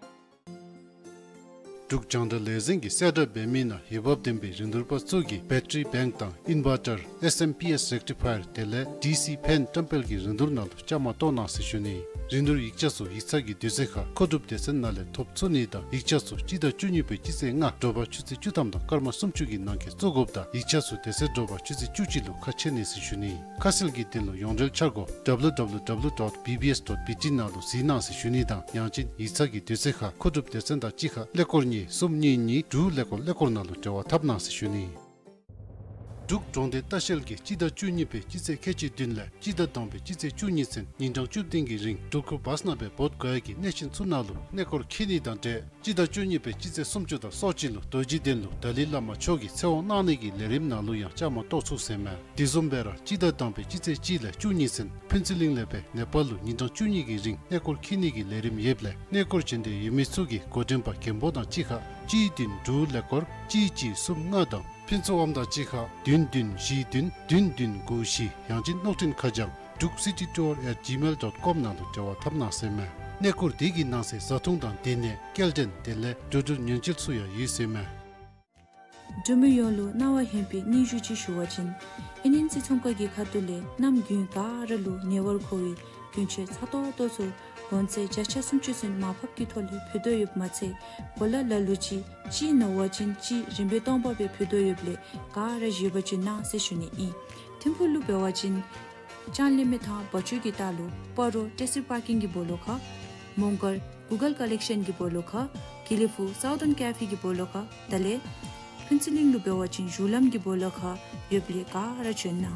འབྲུག་རྒྱང་བསྒྲགས་ལས་འཛིན་གྱིས་གསལ་བསྒྲགས་འབད་མི་ནང་འོས་འབབ་ལྡན་པའི་རིན་བསྡུར་པ་ཚུ་གིས་བེ་ཊ་རི་བེངཀ་དང་ཨིན་བར་ཊར་S M P S རེག་ཊི་ཕ་ཡར་དེ་ལས་ཌི་སི་ཕེན་བཀྲམ་སྤེལ་གྱི་རིན་བསྡུར་ནང་ལུ་བཅའ་མར་གཏོགས་གནང་ཟེར་ཞུ་ནི། རིན་བསྡུར་ཡིག་ཆ་ཚུ་ཡིག་ཚང་གི་དུས་ཚོད་ཁར་མཁོ་སྒྲུབ་སྡེ་ཚན་ནང་ལས་ཐོབ་ཚུགས་ནི་དང་ཡིག་ཆ་ཚུ་སྤྱི་ཟླ་བཅུ་གཉིས་པའི་སྤྱི་ཚེས་ལྔ་དྲོ་པ་ཆུ་ཚོད་བཅུ་ཐམ་དང་སྐར་མ་སུམ་ཅུ་གི་ནང་འཁོད་བཙུགས་དགོཔ་དང་ཡིག་ཆ་ཚུ་དེ་ཚེ་དྲོ་པ་ཆུ་ཚོད་བཅུ་གཅིག་ལུ་ཁ་ཕྱེ་ནི་ཟེར་ཞུ་ནི། ཁ་གསལ་གྱི་དོན་ལུ་ཡོངས་འབྲེལ་འཆར་སྒོ་W W W dot B B S dot B T ནང་ལུ་གཟིགས་གནང་ཟེར་ཞུ་ནི་དང་ཡང་ཅིན་ཡིག་ཚང་གི་དུས་ཚོད་ཁར་མཁོ་སྒྲུབ་སྡེ་ཚན་དང་གཅིག་ཁར་ཀླད་ཀོར་གཉིས་གསུམ་གཉིས་གཉིས་དྲུག་ཀླད་ཀོར་ཀླད་ཀོར་ནང་ལུ་འབྲེལ་བ་འཐབ་གནང་ཟེར་ཞུ་ནི། འབྲུག་གྲོང་སྡེ་ལྟ་བཤལ་གྱིས་སྤྱི་ཟླ་བཅུ་གཉིས་པའི་སྤྱི་ཚེས་ཁལ་གཅིག་བདུན་ལས་སྤྱི་ཟླ་དང་པའི་སྤྱི་ཚེས་བཅུ་གཉིས་ཚུན་ཉིན་གྲངས་བཅུ་བདུན་གྱི་རིང་འགྲུལ་འཁོར་བཱས་ནང་སྦེ་འབོ་དགོ་ཡ་གི་གནས་ཆེན་ཚུ་ནང་ལུ་གནས་སྐོར་འཁྱིད་ནི་དང་འབྲེལ་སྤྱི་ཟླ་བཅུ་གཉིས་པའི་སྤྱི་ཚེས་སུམ་ཅུ་དང་སོ་གཅིག་ལུ་རྡོ་རྗེ་གདན་ལུ་ཏཱ་ལའི་བླ་མ་མཆོག་གི་ཚེ་དབང་གནང་ནི་གི་ལས་རིམ་ནང་ལུ་ཡང་བཅའ་མར་གཏོགས་ཚུགས་ཟེར་མས། དེ་བཟུམ་སྦེ་ར་སྤྱི་ཟླ་དང་པའི་སྤྱི་ཚེས་གཅིག་ལས་བཅུ་གཉིས་ཚུན་ཕུན་ཚོགས་གླིང་ལས་སྦེ་ནེ་པཱལ་ལུ་ཉིན་གྲངས་བཅུ་གཉིས་ཀྱི་རིང་གནས་སྐོར་འཁྱིད་ནི་གི་ལས་རིམ་ཡོདཔ་ལས་གནས་སྐོར་བྱོན་འདོད་ཡོད་མི་ཚུ་གིས་འགོ་འདྲེན་པ་མགོན་པོ་དང་གཅིག་ཁར་གཅིག་བདུན་དྲུག་ཀླད་ཀོར་གཅིག་གཅིག་གསུམ་ལྔ་དང་ཕུན་ཚོགས་ཨམ་དང་གཅིག་ཁར་བདུན་བདུན་བཞི་བདུན་བདུན་བདུན་དགུ་བཞི་ཡང་ཅིན་གློག་འཕྲིན་ཁ་བྱང་Druk city tour at gmail dot com ནང་ལུ་འབྲེལ་བ་འཐབ་གནང་ཟེར་མས། གནས་སྐོར་དེ་གི་ནང་གསེས་བཟའ་འཐུང་དང་སྡོད་གནས་སྐྱེལ་འདྲེན་དེ་ལས་འགྲོ་འགྲུལ་ཉེན་བཅོལ་ཚུ་ཡང་ཡོད་ཟེར་མས། འབྲུག་མི་ཡོངས་ལུ་གནང་བ་ཧན་པའི་སྙན་ཞུ་ཅིག་ཞུ་བ་ཅིན་ཨེན་ཨེན་སི་ཚོང་ཁང་གི་ཁ་ཐུག་ལས་གནམ་དགུན་ག་ར་ལུ་ཉེ་བར་མཁོ་བའི་གྱོན་ཆས་ཚ་ཏོག་ཏོ་ཚུ་གོང་ཚད་བརྒྱ་ཆ་སུམ་ཅུ་ཚུན་མར་ཕབ་ཀྱི་ཐོག་ལས་ཕུལ་དོ་ཡོདཔ་མ་ཚད་གོ་ལ་ལ་ལུ་ཅིག་གཅིག་ནང་བ་ཅིན་གཅིག་རིན་པ་སྟོང་པ་སྦེ་ཕུལ་དོ་ཡོདཔ་ལས་ག་ར་བཞེས་པ་ཅིན་གནང་ཟེར་ཞུ་ནི་ཨིན། ཐིམ་ཕུག་ལུ་འབད་བ་ཅིན་ལྕང་གླིང་མི་ཐང་བ་ཅུ་གི་ལྟག་ལུ་སྤ་རོ་ཊེ་སི་པར་ཀིང་གི་སྦོ་ལོགས་ཁར། མོང་སྒར་གུ་གལ་ཀ་ལེག་ཤཱན་གྱི་སྦོ་ལོགས་ཁར། དགེ་ལེགས་ཕུག་སའུ་ཐརན་ཀེ་ཕེ་གི་སྦོ་ལོགས་ཁར། དེ་ལས་ཕུན་ཚོགས་གླིང་ལུ་འབད་བ་ཅིན་གཞུང་ལམ་གྱི་སྦོ་ལོགས་ཁར་ཡོདཔ་ལས་ག་ར་བྱོན་གནང་།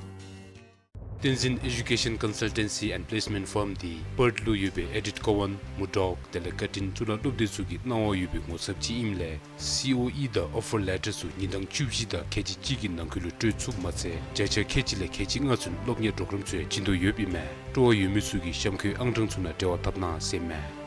བསྟན་འཛིན་ཨེ་ཌུ་ཀེ་ཤཱན་ཀོན་སལ་ཊེན་སི་ཨེནཌ་པི་ལེསི་མེནཊ་ཕརམ་འདི་པརཐ་ལུ་ཡོད་པའི་ཨེ་ཌིཐ་ཀོ་ཝཱན་མུར་ཌོག་དེ་ལས་ཀར་ཊིན་གཙུག་ལག་སློབ་སྡེ་ཚུ་གིས་གནང་བ་ཡོད་པའི་ངོ་ཚབ་ཅིག་ཨིནམ་ལས་སི་ཨོ་ཨི་དང་ཨོ་ཕར་ལེ་ཊར་ཚུ་ཉིན་གྲངས་བཅུ་བཞི་དང་ཁལ་གཅིག་གཅིག་གི་ནང་འཁོད་ལུ་སྤྲོད་ཚུགསཔ་མ་ཚད་བརྒྱ་ཆ་ཁལ་གཅིག་ལས་ཁལ་གཅིག་ལྔ་ཚུན་སློབ་གཉེར་གྲོགས་རམ་ཚུ་ཡང་བྱིན་དོ་ཡོདཔ་ཨིན་མས། སྤྲོ་བ་ཡོད་མི་ཚུ་གིས་གཤམ་འཁོད་ཨང་གྲངས་ཚུ་ནང་འབྲེལ་བ་འཐབ་གནང་ཟེར་མས།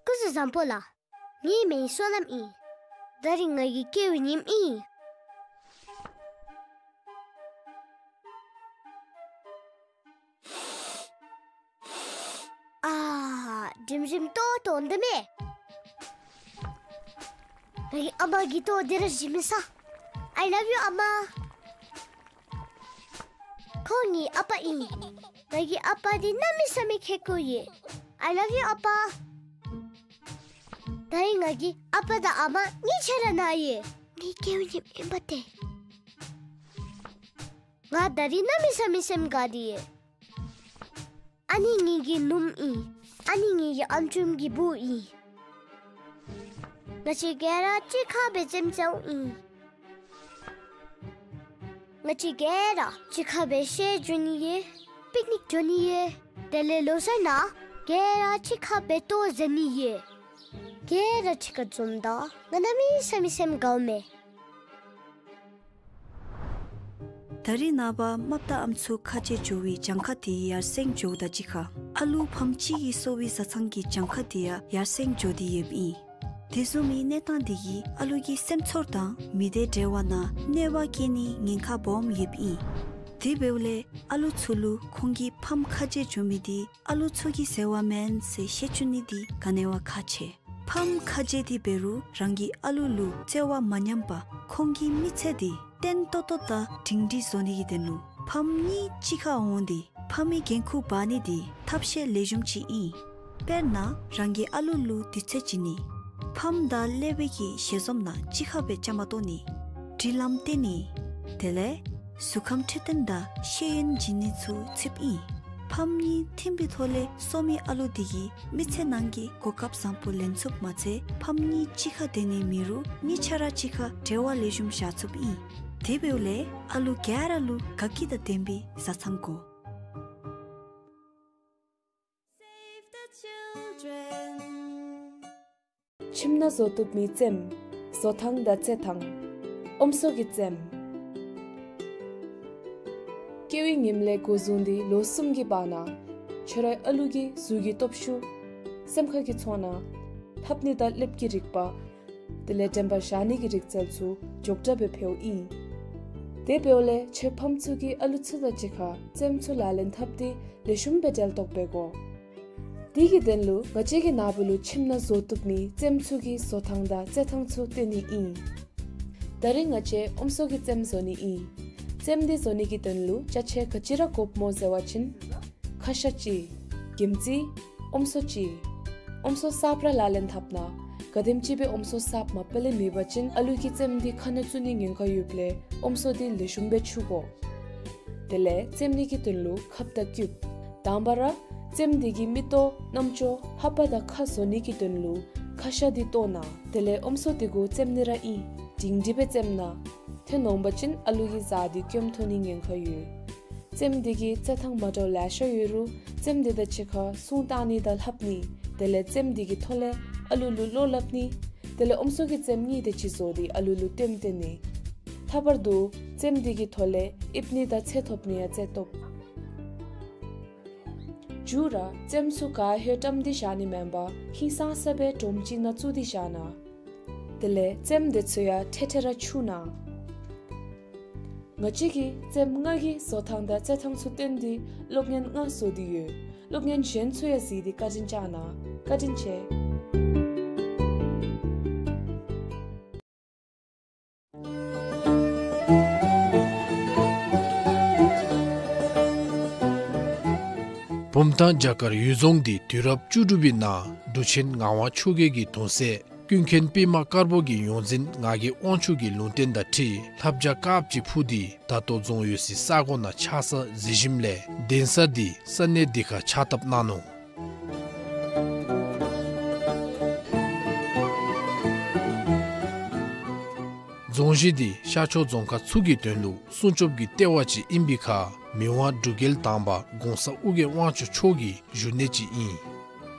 སྐུ་གཟུགས་བཟང་པོ་ལགས། ངེའི་མིང་བསོད་ནམས་ཨིན། ད་རིས་ང་གི་སྐྱེ་བའི་ཉིནམ་ཨིན། ཨ་ཧ། འགྲིམ་འགྲིམ་ཏོག་ཏོ་འདི་མས། ངེའི་ཨ་མ་གི་ཏོ་འདི་ར་བཞེས་མི་ས། I love you ཨ་མ། ཁོང་ངེའི་ཨ་པ་ཨིན། ངེའི་ཨ་པ་འདི་གནམ་མེད་ས་མེད་ཁེ་ཀོ་ཡོད། I love you ཨ་པ། ད་རིས་ངེའི་ཨ་པ་དང་ཨ་མ་གཉིས་ཆ་ར་ན་ཡོད། ངེའི་སྐྱེ་བའི་ཉིནམ་ཨིན་པ་ཏེ། ང་ད་རིས་གནམ་མེད་ས་མེད་སེམས་དགའ་སྟེ་ཡོད། ཨ་ནི་ངེའི་ནུམོ་ཨིན། ཨ་ནི་ངེའི་ཨམ་ཅུམ་གྱི་བུ་ཨིན། ང་བཅས་ག་ར་གཅིག་ཁར་སྦེ་འཛོམས་འཛོམསཔ་ཨིན། ང་བཅས་ག་ར་གཅིག་ཁར་སྦེ་ཤར་འགྱོ་ནི་ཡོད། པིཀ་ནིཀ་འགྱོ་ནི་ཡོད། དེ་ལས་ལོ་གསར་ནང་ག་ར་གཅིག་ཁར་སྦེ་ལྟོ་བཟའ་ནི་ཡོད། ག་ར་གཅིག་ཁར་འཛོམས་ད་ང་གནམ་མེད་ས་མེད་སེམས་དགའཝ་མས། ད་རིས་ནངས་པ་རྨགཔ་དང་ཨམ་སྲུ་ཁ་རྗེ་འགྱོ་བའི་གྱངས་ཁ་དེ་ཡར་སེང་འགྱོཝ་དང་གཅིག་ཁར་ཨ་ལུ་ཕམ་གཅིག་གི་གསོ་བའི་བཟའ་ཚང་གི་གྱངས་ཁ་དེ་ཡང་ཡར་སེང་འགྱོ་སྟེ་ཡོདཔ་ཨིན། དེ་བཟུམ་མའི་གནས་སྟངས་དེ་གིས་ཨ་ལུ་གི་སེམས་ཚོར་དང་མི་སྡེ་འབྲེལ་བ་ནང་གནོད་པ་བསྐྱལ་ནིའི་ཉེན་ཁ་སྦོམ་ཡོདཔ་ཨིན། དེ་འབདཝ་ལས་ཨ་ལུ་ཚུ་ལུ་ཁོང་གི་ཕམ་ཁ་རྗེ་འགྱོ་མི་དེ་ཨ་ལུ་ཚུ་གི་ཟེར་བ་མེན་ཟེར་ཤེས་བཅུག་ནི་དེ་ག་ནི་བ་ཁག་ཆེ། ཕམ་ཁ་རྗེ་དེ་འབད་རུང་རང་གི་ཨ་ལུ་ལུ་བརྩེ་བ་མ་ཉམས་པར་ཁོང་གི་མི་ཚེ་དེ་བརྟན་ཏོག་ཏོ་དང་སྒྲིང་སྒྲིང་བཟོ་ནི་གི་དོན་ལུ་ཕམ་གཉིས་གཅིག་ཁར་འོང་སྟེ་ཕམ་གྱི་འགན་ཁུར་འབག་ནི་དེ་ཐབས་ཤེས་ལེགས་ཤོམ་ཅིག་ཨིན། དཔེར་ན་རང་གི་ཨ་ལུ་ལུ་དུས་ཚོད་བྱིན་ནི། ཕམ་དང་ཀླད་པའི་གི་ཞལ་འཛོམས་ནང་གཅིག་ཁར་སྦེ་བཅའ་མར་གཏོགས་ནི། སྒྲིག་ལམ་བཏོན་ནི། དེ་ལས་གཟུགས་ཁམས་འཕྲོད་བསྟེན་དང་ཤེས་ཡོན་བྱིན་ནི་ཚུ་ཚུདཔ་ཨིན། ཕམ་གཉིས་ཐིམ་པའི་ཐོག་ལས་གསོ་མི་ཨ་ལུ་དེ་གིས་མི་ཚེ་ནང་གི་གོ་སྐབས་བཟང་པོ་ལེན་ཚུགསཔ་མ་ཚད་ཕམ་གཉིས་གཅིག་ཁར་སྡོད་ནི་མེད་རུང་གཉིས་ཆ་ར་གཅིག་ཁར་འབྲེལ་བ་ལེགས་ཤོམ་བཞག་ཚུགསཔ་ཨིན། དེ་འབདཝ་ལས་ཨ་ལུ་ག་ར་ལུ་དགའ་སྐྱིད་དང་ལྡན་པའི་བཟའ་ཚང་དགོ། ཁྱིམ་ནང་བཟོ་བཏུབ་མི་རྩེདམོ། བཟོ་ཐངས་དང་རྩེད་ཐངས། ཨོམ་སྲོ་གི་རྩེདམོ། སྐྱེ་བའི་ཉིནམ་ལས་འགོ་བཟུང་སྟེ་ལོ་གསུམ་གྱི་བར་ན་ཁྱོད་རའི་ཨ་ལུ་གི་གཟུགས་ཀྱི་སྟོབས་ཤུགས། སེམས་ཁ་གི་ཚོར་སྣང་། ལྷབ་ནི་དང་ལྷེབ་ཀྱི་རིག་པ། དེ་ལས་དྲན་པ་བཞག་ནི་གི་རིག་རྩལ་ཚུ་མགྱོགས་དྲགས་སྦེ་འཕེལཝ་ཨིན། དེ་འབདཝ་ལས་ཁྱོད་ཕམ་ཚུ་གིས་ཨ་ལུ་ཚུ་དང་གཅིག་ཁར་རྩེདམོ་ཚུ་ལག་ལེན་འཐབ་སྟེ་ལེགས་ཤོམ་སྦེ་འབྲེལ་གཏོགས་འབད་དགོ། དེ་གི་དོན་ལུ་ང་བཅས་ཀྱི་ནཱ་བུ་ལུ་ཁྱིམ་ནང་བཟོ་བཏུབ་མི་རྩེདམོ་ཚུ་གི་བཟོ་ཐངས་དང་རྩེད་ཐངས་ཚུ་སྟོན་ནི་ཨིན། ད་རིས་ང་བཅས་ཨོམ་སྲོ་གི་རྩེདམོ་བཟོ་ནི་ཨིན། རྩེདམོ་འདི་བཟོ་ནི་གི་དོན་ལུ་ཅ་ཆས་ག་ཅི་ར་དགོཔ་སྨོ་ཟེར་བ་ཅིན། ཁ་ཤ་གཅིག། གྱིམ་རྩི། ཨོམ་སྲོ་གཅིག། ཨོམ་སྲོ་གསརཔ་ར་ལག་ལེན་འཐབ་གནང་། ག་དེམ་ཅིག་སྦེ་ཨོམ་སྲོ་གསརཔ་མ་པ་ལས་མེད་པ་ཅིན་ཨ་ལུ་གིས་རྩེདམོ་འདི་ཁ་ནང་བཙུགས་ནི་ཉེན་ཁ་ཡོདཔ་ལས་ཨོམ་སྲོ་འདི་ལེགས་ཤོམ་སྦེ་འཁྱུ་དགོ། དེ་ལས་རྩེདམོ་ནི་གི་དོན་ལུ་ཁབ་དང་ཀིའུབ། དང་པ་ར་རྩེདམོ་འདི་གི་མིག་ཏོ་རྣམ་ཅོ་ལྷ་པ་དང་ཁ་བཟོ་ནི་གི་དོན་ལུ་ཁ་ཤ་འདི་བཏོག་གནང་། དེ་ལས་ཨོམ་སྲོ་འདི་གུ་རྩེདམོ་ནི་ར་ཨིན། སྒྲིང་སྒྲི་སྦེ་རྩེདམོ་གནང་། ཏེ་ནོངམ་ཅིན་ཨ་ལུ་གི་གཟའ་འདི་སྐྱོན་ཐོན་ནི་ཉེན་ཁ་ཡོད། རྩེདམོ་འདི་གི་རྩེད་ཐངས་མ་འདྲཝ་ལེ་ཤ་ཡོད་རུང་རྩེདམོ་འདི་དང་གཅིག་ཁར་སྲུང་བཏང་ནི་དང་ལྷབ་ནི། དེ་ལས་རྩེདམོ་འདི་གི་ཐོག་ལས་ཨ་ལུ་ལུ་བློ་སླབ་ནི། དེ་ལས་ཨོམ་སྲོ་གི་རྩེདམོ་གཉིས་དེ་ཅིག་བཟོ་སྟེ་ཨ་ལུ་ལུ་སྟོནམ་སྟོན་ནི། ལྷག་པར་དུ་རྩེདམོ་འདི་གི་ཐོག་ལས་ཨིབ་ནི་དང་ཚེ་ཐོབ་ནི་ཡང་རྩེད་བཏུབ། མཇུག་ར་རྩེདམོ་ཚུ་ག་ཧེ་བཀྲམ་སྟེ་བཞག་ནི་མེན་པར་ཧིང་སངས་ས་སྦེ་སྒྲོམ་ཅིག་ནང་བཙུགས་ཏེ་བཞག་གནང་། དེ་ལས་རྩེདམོ་འདི་ཚུ་ཡང་འཕྲལ་འཕྲལ་ར་འཁྱུ་གནང་། ང་བཅས་ཀྱིས་རྩེདམོ་ལྔ་གི་བཟོ་ཐངས་དང་རྩེད་ཐངས་ཚུ་སྟོན་ཏེ་གློག་བརྙན་ལྔ་བཟོ་སྟེ་ཡོད། གློག་བརྙན་གཞན་ཚུ་ཡང་གཟིགས་ཏེ་བཀའ་དྲིན་བསྐྱང་གནང་། བཀའ་དྲིན་ཆེ། བུམ་ཐང་བྱ་དཀར་གཡུལ་རྫོང་འདི་དུས་རབས་བཅུ་དྲུག་པའི་ནང་འབྲུག་ཆེན་ངག་དབང་ཆོས་རྒྱལ་གྱི་གདུང་སྲས་ཀུན་མཁྱེན་པདྨ་དཀར་པོ་གི་ཡོངས་འཛིན་ངག་གི་དབང་ཕྱུག་གི་ལུང་བསྟན་དང་འཁྲིལ་ལྷ་བྱ་དཀརཔོ་ཅིག་འཕུར་ཏེ་ད་ལྟོ་རྫོང་ཡོད་སའི་ས་གོ་ནང་ཆགས་ས་གཟིགས་ཞིནམ་ལས་གདན་ས་འདི་ས་གནས་འདི་ཁར་ཕྱག་བཏབ་གནང་ནུག། རྫོང་གཞི་འདི་ཤར་ཕྱོགས་རྫོང་ཁག་ཚུ་གི་དོན་ལུ་སྲུང་སྐྱོབ་ཀྱི་ལྟེ་བ་ཅིག་ཨིན་པའི་ཁར་མི་དབང་འབྲུག་རྒྱལ་དང་པ་གོང་ས་ཨོ་རྒྱན་དབང་ཕྱུག་མཆོག་གི་བཞུགས་གནས་ཅིག་ཨིན།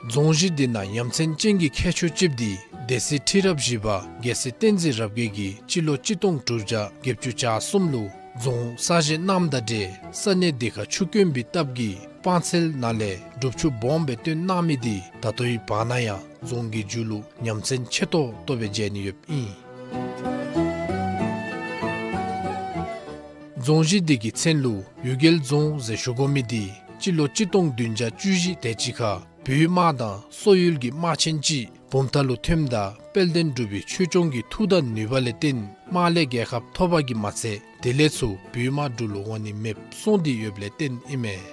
རྫོང་གཞི་འདི་ནང་ཡ་མཚན་ཅན་གྱི་ཁྱད་ཆོས་ཅིག་འདི་སྡེ་སྲིད་ཁྲི་རབས་བཞི་པ་རྒྱལ་སྲས་བསྟན་འཛིན་རབ་རྒྱས་ཀྱིས་སྤྱི་ལོ་གཅིག་སྟོང་དྲུག་བརྒྱ་བརྒྱད་ཅུ་གྱ་གསུམ་ལུ་རྫོང་གསར་བཞེངས་གནངམ་དང་འབྲེལ་ས་གནས་འདི་ཁར་ཆུ་དཀོན་པའི་སྟབས་ཀྱིས་སྤང་ཚལ་ནང་ལས་སྒྲུབ་ཆུ་སྦོམ་སྦེ་བཏོན་གནང་མི་འདི་ད་ལྟོའི་བར་ན་ཡང་རྫོང་གི་མཇུག་ལུ་ཉམས་མཚར་ཆེ་ཏོག་ཏོ་སྦེ་མཇལ་ནི་ཡོདཔ་ཨིན། རྫོང་གཞི་འདི་གི་མཚན་ལུ་གཡུལ་རྒྱལ་རྫོང་ཟེར་ཞུ་དགོ་མི་འདི་སྤྱི་ལོ་གཅིག་སྟོང་བདུན་བརྒྱ་བཅུ་བཞི་དེ་ཅིག་ཁར་བོད་དམག་དང་སོག་ཡུལ་གྱི་དམག་ཆེན་ཅིག་བུམ་ཐང་ལུ་ཐོནམ་ད་དཔལ་ལྡན་འབྲུག་པའི་ཆོས་སྐྱོང་གི་མཐུ་དང་ནུས་པ་ལས་བརྟེན་དམག་ལས་རྒྱལ་ཁ་ཐོབ་པ་གིས་མ་ཚད་དེ་ལས་ཚུར་བོད་དམག་འབྲུག་ལུ་འོང་ནི་མེདཔ་སོང་སྟེ་ཡོདཔ་ལས་བརྟེན་ཨིན་མས།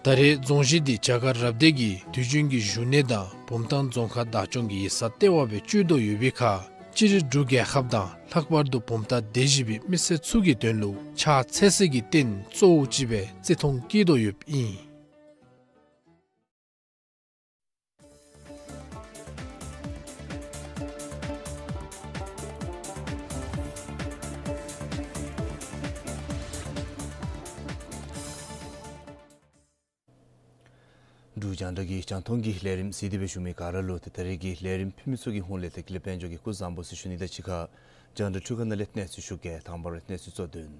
ད་རེས་རྫོང་གཞི་འདི་བྱ་དཀར་རབ་སྡེ་གི་དུས་རྒྱུན་གྱི་བཞུགས་གནས་དང་བུམ་ཐང་རྫོང་ཁག་བདག་སྐྱོང་གི་ཡིག་ཚང་ལྟེ་བ་སྦེ་སྤྱོད་དོ་ཡོད་པའི་ཁར་སྤྱིར་འབྲུག་རྒྱལ་ཁབ་དང་ལྷག་པར་དུ་བུམ་ཐང་སྡེ་བཞི་པའི་མི་སེར་ཚུ་གི་དོན་ལུ་ཕྱག་འཚལ་སའི་རྟེན་གཙོ་བོ་ཅིག་སྦེ་བརྩི་མཐོང་བསྐྱེད་དོ་ཡོདཔ་ཨིན། འབྲུག་རྒྱང་བསྒྲགས་ཀྱི་རྒྱང་མཐོང་གི་ལས་རིམ་གཟིགས་ཏེ་སྦེ་བཞུགས་མི་ག་ར་ལུ་ཏེ་ད་རེས་ཀྱི་ལས་རིམ་ཕུལ་མི་ཚུ་གི་ཧོངས་ལས་ཏེ་དགེ་ལེགས་དཔལ་འབྱོར་གྱིས་སྐུ་གཟུགས་བཟང་པོ་ཟེར་ཞུ་ནི་དང་གཅིག་ཁར་རྒྱང་བསྒྲགས་འཕྲུལ་ཁང་ནང་ལས་གནས་ཚུལ་ཞུ་གེ། དང་པ་ར་གནས་ཚུལ་གཙོ་དོན།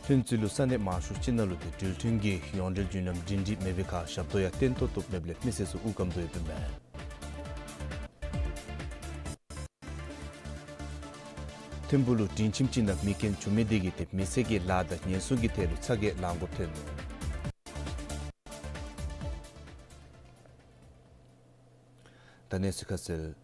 ལྷུན་རྩེ་ལུ་ས་གནས་མང་ཤོས་ཅིག་ནང་ལུ་ཏེ་འགྲུལ་འཕྲིན་གྱི་ཡོངས་འབྲེལ་རྒྱུན་ལམ་སྒྲིང་སྒྲི་མེད་པའི་ཁར་ཞབས་ཏོག་ཡང་བརྟན་ཏོག་ཏོ་མེདཔ་ལས་མི་སེར་ཚུ་དབུགས་སྐམ་དོ་ཡོདཔ་ཨིན་མས། ཐིམ་ཕུག་ལུ་སྒྲིང་ཁྱིམ་ཅིག་ནང་མེ་རྐྱེན་བྱུང་མི་དེ་གིས་ཏེ་མེ་སྲེག་གི་ལཱ་དང་ཉེན་སྲུང་གི་ཐད་ལུ་ཚ་གྱང་ལང་དགོཔ་ཐོན་ནུག། ད་གནས་ཚུལ་ཁ་གསལ།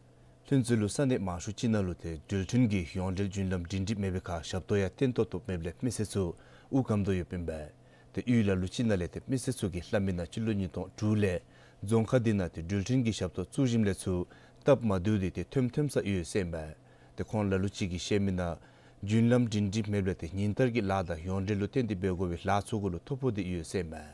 ལྷུན་རྩེ་ལུ་ས་གནས་མང་ཤོས་ཅིག་ནང་ལུ་ཏེ་འགྲུལ་འཕྲིན་གྱི་ཡོངས་འབྲེལ་རྒྱུན་ལམ་སྒྲིང་སྒྲི་མེད་པའི་ཁར་ཞབས་ཏོག་ཡང་བརྟན་ཏོག་ཏོ་མེདཔ་ལས་མི་སེར་ཚུ་དབུགས་སྐམ་དོ་ཡོདཔ་ཨིན་པས། ཏེ་གཡུས་ལ་ལུ་ཅིག་ནང་ལས་ཏེ་མི་སེར་ཚུ་གིས་སླབ་མི་ནང་སྤྱི་ལོ་ཉིས་སྟོང་དྲུག་ལས་རྫོང་ཁག་འདི་ནང་ཏེ་འགྲུལ་འཕྲིན་གྱི་ཞབས་ཏོག་བཙུགས་ཞིནམ་ལས་ཚུར་སྟབས་མ་བདེཝ་འདི་ཏེ་ཐོནམ་ཐོནམ་ས་ཡོད་ཟེར་ཨིན་པས། ཏེ་ཁོང་ལ་ལུ་ཅིག་གིས་བཤད་མི་ནང་རྒྱུན་ལམ་སྒྲིང་སྒྲི་མེདཔ་ལས་ཏེ་ཉིན་ལྟར་གྱི་ལཱ་དང་ཡོངས་འབྲེལ་ལུ་བརྟེན་ཏེ་འབད་དགོ་པའི་ལཱ་ཚུ་གུ་ལུ་ཐོ་ཕོག་སྟེ་ཡོད་ཟེར་ཨིན་པས།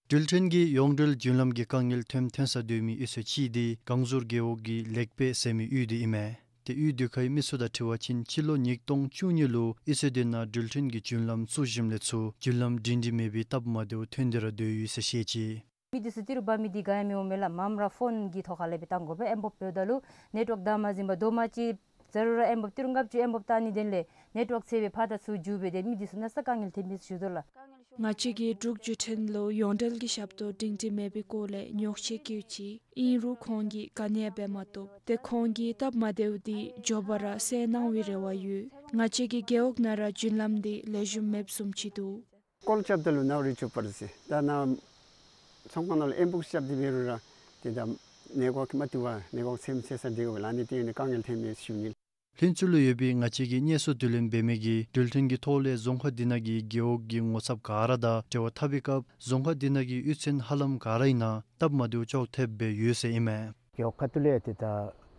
འགྲུལ་འཕྲིན་གྱི་ཡོངས་འབྲེལ་རྒྱུན་ལམ་གྱི་དཀའ་ངལ་ཐོན་ཐོན་ས་སྡོད་མི་གཡུས་ཚན་ཅིག་འདི་གངས་ཟུར་རྒེད་འོག་གི་ལེགས་དཔལ་ཟེར་མི་གཡུས་འདི་ཨིན་མས། ཏེ་གཡུས་འདི་ཁའི་མི་ཚུ་དང་འཁྲིལ་བ་ཅིན་སྤྱི་ལོ་ཉིས་སྟོང་བཅུ་གཉིས་ལུ་གཡུས་ཚན་འདི་ནང་འགྲུལ་འཕྲིན་གྱི་རྒྱུན་ལམ་བཙུགས་ཞིནམ་ལས་ཚུར་རྒྱུན་ལམ་སྒྲིང་སྒྲི་མེད་པའི་སྟབས་མ་བདེཝ་ཐོན་ཏེ་ར་སྡོད་ཡོད་ཟེར་བཤད་ཅི། མི་འདི་ཚུ་ཏི་རུ་འབག་མི་འདི་ག་ཡང་མི་འོང་མས་ལགས། མངམ་ར་ཕོན་གྱི་ཐོག་ཁ་ལས་སྦེ་བཏང་དགོ་པས། ཨེ་འབོག་འབདཝ་ད་ལུ་ནེཊ་ཝརཀ་བདའ་མ་ཟུན་པར་རྡོག་མ་ཅིག་ཟ་རུང་ར་ཨེ་འབོག་ཏི་རུ་ལྔ་བཅུ་ཨེ་འབོག་བཏང་ནི་དོན་ལས་ནེཊ་ཝརཀ་ཚེ་སྦེ་ཕར་དང་ཚུར་འགྱོ་སྦེ་ཏེ་མི་འདི་ཚུ་གནམ་ས་དཀའ་ངལ་ཐོན་མི་ཚུ་ཞུ་དོ་ལགས། ང་བཅས་ཀྱི་འབྲུག་བརྒྱུད་འཕྲིན་ལུ་ཡོངས་འབྲེལ་གྱི་ཞབས་ཏོག་སྒྲིང་སྒྲི་མེད་པའི་སྐོར་ལས་ཉོགས་བཤད་བཀོད་ཅི། ཨིན་རུང་ཁོང་གིས་ག་ནི་ཡང་འབད་མ་བཏུབ། ཏེ་ཁོང་གི་སྟབས་མ་བདེཝ་འདི་མགྱོགས་པ་ར་སེལ་གནང་བའི་རེ་བ་ཡོད། ང་བཅས་ཀྱི་རྒེད་འོག་ནང་ར་རྒྱུན་ལམ་འདི་ལེགས་ཤོམ་མེདཔ་བཟུམ་ཅིག་འདུག། ཀོལ་རྐྱབ་ད་ལུ་ནཱ་རི་ཆུ་བར་ཟེར། ད་ནཱ་ཚོང་ཁང་ནང་ལུ་ཨེ་འབོག་རྐྱབ་སྟེ་འབད་རུང་ར་ཏེ་ད་ནེཊ་ཝརཀ་མ་བཏུབ་པར་ནེཊ་ཝརཀ་ཚེམ་ཚེ་ས་འདི་གོ་ལ་ནི་ཏེ་ཡོད་ནི་དཀའ་ངལ་ཐོན་མས་ཞུ་ནི། ལྷུན་རྩེ་ལུ་ཡོད་པའི་ང་བཅས་ཀྱི་གནས་ཚུལ་བསྡུ་ལེན་འབད་མི་གིས་འགྲུལ་འཕྲིན་གྱི་ཐོག་ལས་རྫོང་ཁག་འདི་ནང་གི་རྒེད་འོག་གི་ངོ་ཚབ་ག་ར་དང་འབྲེལ་བ་འཐབ་པའི་སྐབས་རྫོང་ཁག་འདི་ནང་གི་གཡུས་ཚན་ཧ་ལམ་ག་ར་ཨིན་ན་སྟབས་མ་བདེཝ་ཅོག་འཐདཔ་སྦེ་ཡོད་ཟེར་ཨིན་མས། རྒེད་འོག་ཁ་ཐུག་ལས་ཏེ་ད་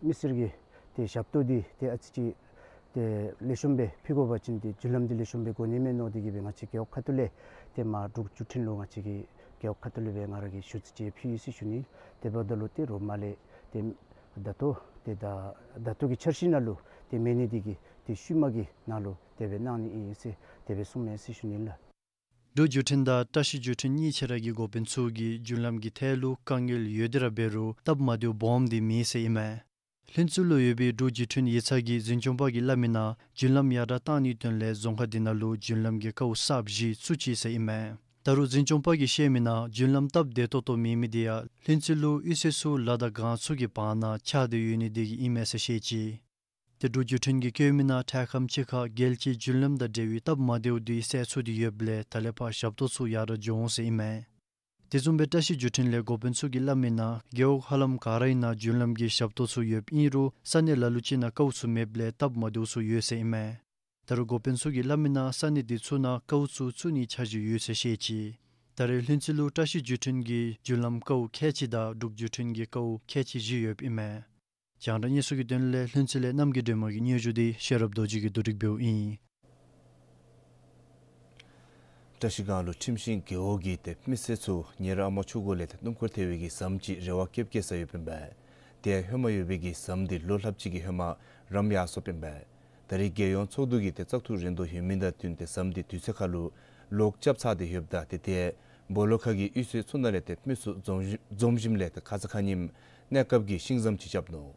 མི་སེར་གྱི་ཏེ་ཞབས་ཏོག་འདི་ཏེ་ཨ་ཙི་ཅིག་ཏེ་ལེགས་ཤོམ་སྦེ་ཕུལ་དགོ་པ་ཅིན་ཏེ་རྒྱུན་ལམ་འདི་ལེགས་ཤོམ་སྦེ་དགོ་ནི་མས་མནོ་སྟེ་གིས་སྦེ་ང་བཅས་རྒེད་འོག་ཁ་ཐུག་ལས་ཏེ་མར་འབྲུག་བརྒྱུད་འཕྲིན་ལུ་ང་བཅས་ཀྱི་རྒེད་འོག་ཁ་ཐུག་ལས་སྦེ་ང་ར་གིས་ཞུ་ཚིག་ཅིག་ཕུལ་ཡི་ཟེར་ཞུ་ནི། དེ་འབདཝ་ད་ལུ་ཏེ་རོགས་མ་ལས་ཏེ་ད་ལྟོ་ཏེ་ད་ད་ལྟོ་གི་འཆར་གཞི་ནང་ལུ་ཏེ་མེད་ནི་འདི་གིས་ཏེ་ཤུལ་མ་གི་ནང་ལུ་དེ་སྦེ་གནང་ནི་ཨིན་ཟེར་དེ་སྦེ་གསུངམ་མས་ཟེར་ཞུ་ནི་ལགས། འབྲུག་བརྒྱུད་འཕྲིན་དང་བཀྲ་ཤིས་བརྒྱུད་འཕྲིན་གཉིས་ཆ་ར་གི་འགོ་དཔོན་ཚུ་གིས་རྒྱུན་ལམ་གྱི་ཐད་ལུ་དཀའ་ངལ་ཡོད་དེ་ར་འབད་རུང་སྟབས་མ་བདེཝ་སྦོམ་འདི་མེད་ཟེར་ཨིན་མས། ལྷུན་རྩེ་ལུ་ཡོད་པའི་འབྲུག་བརྒྱུད་འཕྲིན་ཡིག་ཚང་གི་འཛིན་སྐྱོང་པ་གིས་སླབ་མི་ནང་རྒྱུན་ལམ་ཡར་དྲག་གཏང་ནིའི་དོན་ལས་རྫོང་ཁག་འདི་ནང་ལུ་རྒྱུན་ལམ་གྱི་ཀཝ་གསརཔ་བཞི་བཙུགས་ཅི་ཟེར་ཨིན་མས། ད་རུང་འཛིན་སྐྱོང་པ་གིས་བཤད་མི་ནང་རྒྱུན་ལམ་སྟབས་བདེ་ཏོག་ཏོ་མེད་མི་འདི་ཡང་ལྷུན་རྩེ་ལུ་གཡུས་ཚན་ཚུ་ལ་དང་གངས་ཚུ་གི་བར་ན་ཆགས་ཏེ་ཡོད་ནི་འདི་གིས་ཨིན་མས་ཟེར་བཤད་ཅི། ཏེ་འབྲུག་བརྒྱུད་འཕྲིན་གྱིས་བཀོད་མི་ནང་འཕྲལ་ཁམས་ཅིག་ཁར་རྒྱལ་སྤྱིའི་རྒྱུན་ལམ་དང་འབྲེལ་བའི་སྟབས་མ་བདེཝ་འདི་སེལ་ཚུགས་ཏེ་ཡོདཔ་ལས་ད་ལས་ཕར་ཞབས་ཏོག་ཚུ་ཡར་དྲག་འགྱོ་འོང་ཟེར་ཨིན་མས། དེ་བཟུམ་སྦེ་བཀྲ་ཤིས་བརྒྱུད་འཕྲིན་ལས་འགོ་དཔོན་ཚུ་གིས་སླབ་མི་ནང་རྒེད་འོག་ཧ་ལམ་ག་ར་ཨིན་ན་རྒྱུན་ལམ་གྱི་ཞབས་ཏོག་ཚུ་ཡོདཔ་ཨིན་རུང་ས་གནས་ལ་ལུ་ཅིག་ནང་ཀཝ་ཚུ་མེདཔ་ལས་སྟབས་མ་བདེཝ་ཚུ་ཡོད་ཟེར་ཨིན་མས། ད་རུང་འགོ་དཔོན་ཚུ་གིས་སླབ་མི་ནང་ས་གནས་འདི་ཚུ་ནང་ཀཝ་ཚུ་བཙུགས་ནིའི་འཆར་གཞི་ཡོད་ཟེར་བཤད་ཅི། ད་རེས་ལྷུན་རྩེ་ལུ་བཀྲ་ཤིས་བརྒྱུད་འཕྲིན་གྱི་རྒྱུན་ལམ་ཀཝ་ཁལ་གཅིག་དང་འབྲུག་བརྒྱུད་འཕྲིན་གྱི་ཀཝ་ཁལ་གཅིག་བཞི་ཡོདཔ་ཨིན་མས། རྒྱང་བསྒྲགས་གནས་ཚུལ་གྱི་དོན་ལས་ལྷུན་རྩེ་ལས་རྣམ་རྒྱལ་སྒྲོལ་མ་གི་སྙན་ཞུ་འདི་ཤེས་རབ་རྡོ་རྗེ་གིས་བསྡུ་སྒྲིག་འབདཝ་ཨིན། བཀྲ་ཤིས་སྒང་ལུ་ཁྲིམས་ཤིང་རྒེད་འོག་གི་ཏེ་མི་སེར་ཚུ་ཉེ་རབས་ཨ་མ་ཆུ་འགོ་ལས་ཏེ་སྣུམ་འཁོར་ཐལ་བའི་གི་ཟམ་ཅིག་རེ་བ་བསྐྱེད་བསྐྱེད་ས་ཡོདཔ་ཨིན་པས། ཏེ་ཧེ་མ་ཡོད་པའི་གི་ཟམ་འདི་ལོ་ལྷགཔ་ཅིག་གི་ཧེ་མ་རམ་ཡར་སོཔ་ཨིན་པས། ད་རེས་རྒྱལ་ཡོངས་ཚོགས་འདུ་གིས་ཏེ་བཙག་འཐུ་རན་དོ་ཡོད་མི་དང་བསྟུན་ཏེ་ཟམ་འདི་དུས་ཚོད་ཁར་ལུ་ལོག་རྐྱབ་ཚར་ཏེ་ཡོདཔ་ད་ཏེ་ཏེ་སྦོ་ལོགས་ཁ་གི་གཡུས་ཚན་ཚུ་ནང་ལས་ཏེ་མི་ཚུ་འཛོམས་ཞིནམ་འཛོམས་ཞིནམ་ལས་ཏེ་ཁ་ཙ་ཁ་ཉིནམ་གནས་སྐབས་ཀྱི་ཤིང་ཟམ་ཅིག་རྐྱབ་ནུག།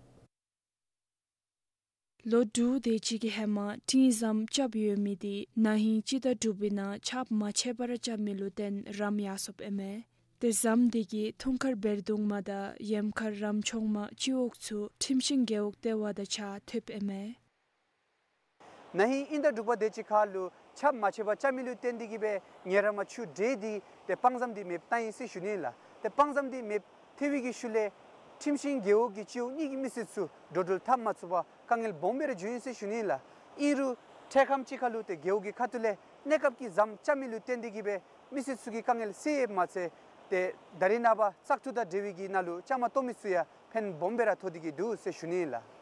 ལོ་དྲུག་དེ་ཅིག་གི་ཧེ་མ་སྤྲིན་ཟམ་རྐྱབ་ཡོད་མི་འདི་ན་ཧིང་སྤྱི་ཟླ་དྲུག་པའི་ནང་ཆརཔ་མ་ཆད་པར་རྐྱབ་མི་ལུ་བརྟེན་རམ་ཡར་སོཔ་ཨིན་མས། ཏེ་ཟམ་འདི་གིས་ཐུང་མཁར་བེར་གདུང་མ་དང་ཡེམ་མཁར་རམ་ཆུང་མ་སྤྱི་འོག་ཚུ་ཁྲིམས་ཤིང་རྒེད་འོག་ལྟེ་བ་དང་གཅིག་ཁར་ཐུགཔ་ཨིན་མས། ན་ཧིང་དབྱིན་ཟླ་དྲུག་པ་དེ་ཅིག་ཁར་ལུ་ཆརཔ་མ་ཆད་པར་རྐྱབ་མི་ལུ་བརྟེན་ཏེ་གིས་སྦེ་ཉེ་རབས་ཨ་མ་ཆུ་འདྲེས་ཏེ་ཏེ་སྤང་ཟམ་འདི་མེདཔ་བཏང་ཡི་ཟེར་ཞུ་ནི་ལགས། ཏེ་སྤང་ཟམ་འདི་མེདཔ་ཐལ་བའི་གི་ཤུལ་ལས་ཁྲིམས་ཤིང་རྒེད་འོག་གི་སྤྱི་འོག་གཉིས་ཀྱི་མི་སེར་ཚུ་འགྲོ་འགྲུལ་འཐབ་མ་ཚུགས་པར་དཀའ་ངལ་སྦོམ་སྦེ་ར་བྱུང་ཡི་ཟེར་ཞུ་ནི་ལགས། ཨིན་རུང་འཕྲལ་ཁམས་ཅིག་ཁར་ལུ་ཏེ་རྒེད་འོག་གི་ཁ་ཐུག་ལས་གནས་སྐབས་ཀྱི་ཟམ་རྐྱབ་མི་ལུ་བརྟེན་ཏེ་གིས་སྦེ་མི་སེར་ཚུ་གི་དཀའ་ངལ་སེལ་ཡོདཔ་མ་ཚད་ཏེ་ད་རེས་ནངས་པ་བཙག་འཐུ་དང་འབྲེལ་བའི་གི་ནང་ལུ་བཅའ་མར་གཏོགས་མི་ཚུ་ཡང་ཕན་སྦོམ་སྦེ་ར་ཐོགས་ཏེ་གིས་འདུག་ཟེར་ཞུ་ནི་ལགས།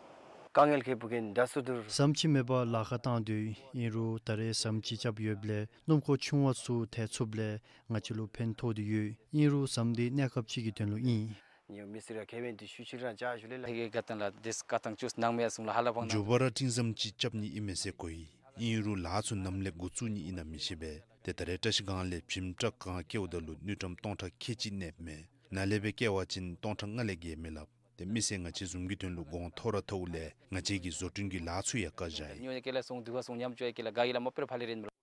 དཀའ་ངལ་ཁེ་པུ་གིན་དྲག་སུ་དུར། ཟམ་ཅིག་མེད་པར་ལཱ་ཁག་བཏང་དོ་ཡོད། ཨིན་རུང་ད་རེས་ཟམ་ཅིག་རྐྱབ་ཡོདཔ་ལས་སྣུམ་འཁོར་ཆུང་བ་ཚུ་ཐལ་ཚུགསཔ་ལས་ང་བཅས་ལུ་ཕན་ཐོགས་ཏེ་ཡོད། ཨིན་རུང་ཟམ་འདི་གནས་སྐབས་ཅིག་གི་དོན་ལུ་ཨིན། ཉོ་མི་སེར་ཁེ་ཝེན་ཏི་ཤུ་ཅིག་རང་ཅ་ཞུ་ལེ་ལ་ཧེ་གེ་ཀ་ཏང་ལ་དེས་ཀ་ཏང་ཅུས་ནང་མེ་ཡ་སུང་ལ་ཧ་ལ་བང་ན། མགྱོགས་པ་ར་སྤྲིན་ཟམ་ཅིག་རྐྱབ་ནི་ཨིན་མས་ཟེར་གོ་ཡི། ཨིན་རུང་ལཱ་ཚུ་ནམ་ལས་འགོ་བཙུགས་ནི་ཨིན་ན་མི་ཤེས་པས། ཏེ་ད་རེས་བཀྲ་ཤིས་སྒང་ལས་བྱེམ་ཊརཀ་གང་བསྐྱལཝ་ད་ལུ་དངུལ་ཀྲམ་སྟོང་ཕྲག་ཁལ་གཅིག་གནསཔ་མས། ནཱ་ལས་སྦེ་བསྐྱལ་བ་ཅིན་སྟོང་ཕྲག་ལྔ་ལས་བརྒལ་མི་ལགས། ཏེ་མི་སེར་ང་བཅས་བཟུམ་གྱི་དོན་ལུ་གོང་མཐོ་ར་མཐོཝ་ལས་ང་བཅས་ཀྱི་བཟོ་སྐྲུན་གྱི་ལཱ་ཚུ་ཡང་བཀག་བཞག་ཡི། ཉོ་ནི་ཀེ་ལ་སོང་དུ་བ་སོང་ཉམས་ཅོ་ཡ་ཀེ་ལ་ག་གི་ལ་མ་པེར་ཕ་ལེ་རེན་མི་རོ།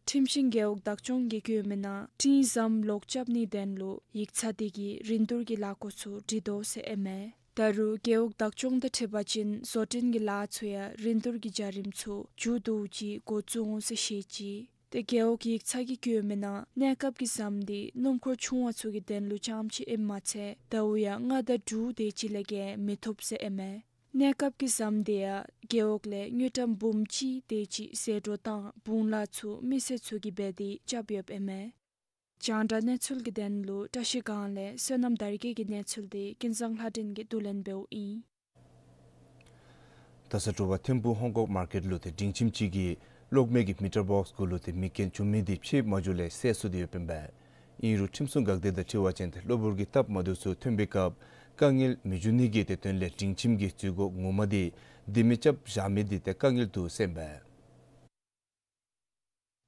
ཁྲིམས་ཤིང་རྒེད་འོག་བདག་སྐྱོང་གིས་བཀོད་མི་ནང་སྤྲིན་ཟམ་ལོག་རྐྱབ་ནིའི་དོན་ལུ་ཡིག་ཚང་འདི་གིས་རིན་བསྡུར་གྱི་ལཱ་འགོ་ཚུགས་སྟེ་འདུག་ཟེར་ཨིན་མས། ད་རུང་རྒེད་འོག་བདག་སྐྱོང་དང་འཁྲིལ་བ་ཅིན་བཟོ་སྐྲུན་གྱི་ལཱ་ཚུ་ཡང་རིན་བསྡུར་གྱི་བྱ་རིམ་ཚུ་མཇུག་བསྡུ་ཅིག་འགོ་བཙུགས་འོང་ཟེར་བཤད་ཅི། ཏེ་རྒེད་འོག་ཡིག་ཚང་གིས་བཀོད་མི་ནང་གནས་སྐབས་ཀྱི་ཟམ་འདི་སྣུམ་འཁོར་ཆུང་བ་ཚུ་གི་དོན་ལུ་རྐྱངམ་ཅིག་ཨིནམ་མ་ཚད་ཟླཝ་ཡང་ལྔ་དང་དྲུག་དེ་ཅིག་ལས་བརྒལ་མི་ཐོབ་ཟེར་ཨིན་མས། གནས་སྐབས་ཀྱི་ཟམ་འདི་ཡང་རྒེད་འོག་ལས་དངུལ་ཀྲམ་འབུམ་གཅིག་དེ་ཅིག་ཟད་འགྲོ་དང་བུང་ལཱ་ཚུ་མི་སེར་ཚུ་གིས་འབད་དེ་རྐྱབ་ཡོདཔ་ཨིན་མས། རྒྱང་བསྒྲགས་གནས་ཚུལ་གྱི་དོན་ལུ་བཀྲ་ཤིས་སྒང་ལས་བསོད་ནམས་དར་རྒྱས་ཀྱི་གནས་ཚུལ་འདི་ཀུན་བཟང་ལྷ་སྒྲོན་གྱིས་བསྡུ་ལེན་འབདཝ་ཨིན། ད་ས་དྲོ་པ་ཐིམ་ཕུག་ཧོང་ཀོག་མར་ཀེཊ་ལུ་ཏེ་སྒྲིང་ཁྱིམ་ཅིག་གིས་གློག་མེ་གི་མི་ཊར་བོགསི་གུ་ལུ་ཏེ་མེ་རྐྱེན་བྱུང་མི་འདི་ཕྱེ་མ་བཅུག་ལས་བསད་ཚུགས་ཏེ་ཡོདཔ་ཨིན་པས། ཨིན་རུང་ཁྲིམས་སྲུང་འགག་སྡེ་དང་འཁྲིལ་བ་ཅིན་ཏེ་གློ་བུར་གྱི་སྟབས་མ་བདེཝ་ཚུ་ཐོན་པའི་སྐབས་དཀའ་ངལ་མི་འབྱུང་ནི་གི་ཏེ་དོན་ལས་སྒྲིང་ཁྱིམ་གྱི་འཛུལ་སྒོ་ངོ་མ་འདི་ལྡེ་མིག་རྐྱབ་བཞག་མི་འདི་ཏེ་དཀའ་ངལ་འདུག་ཟེར་ཨིན་པས།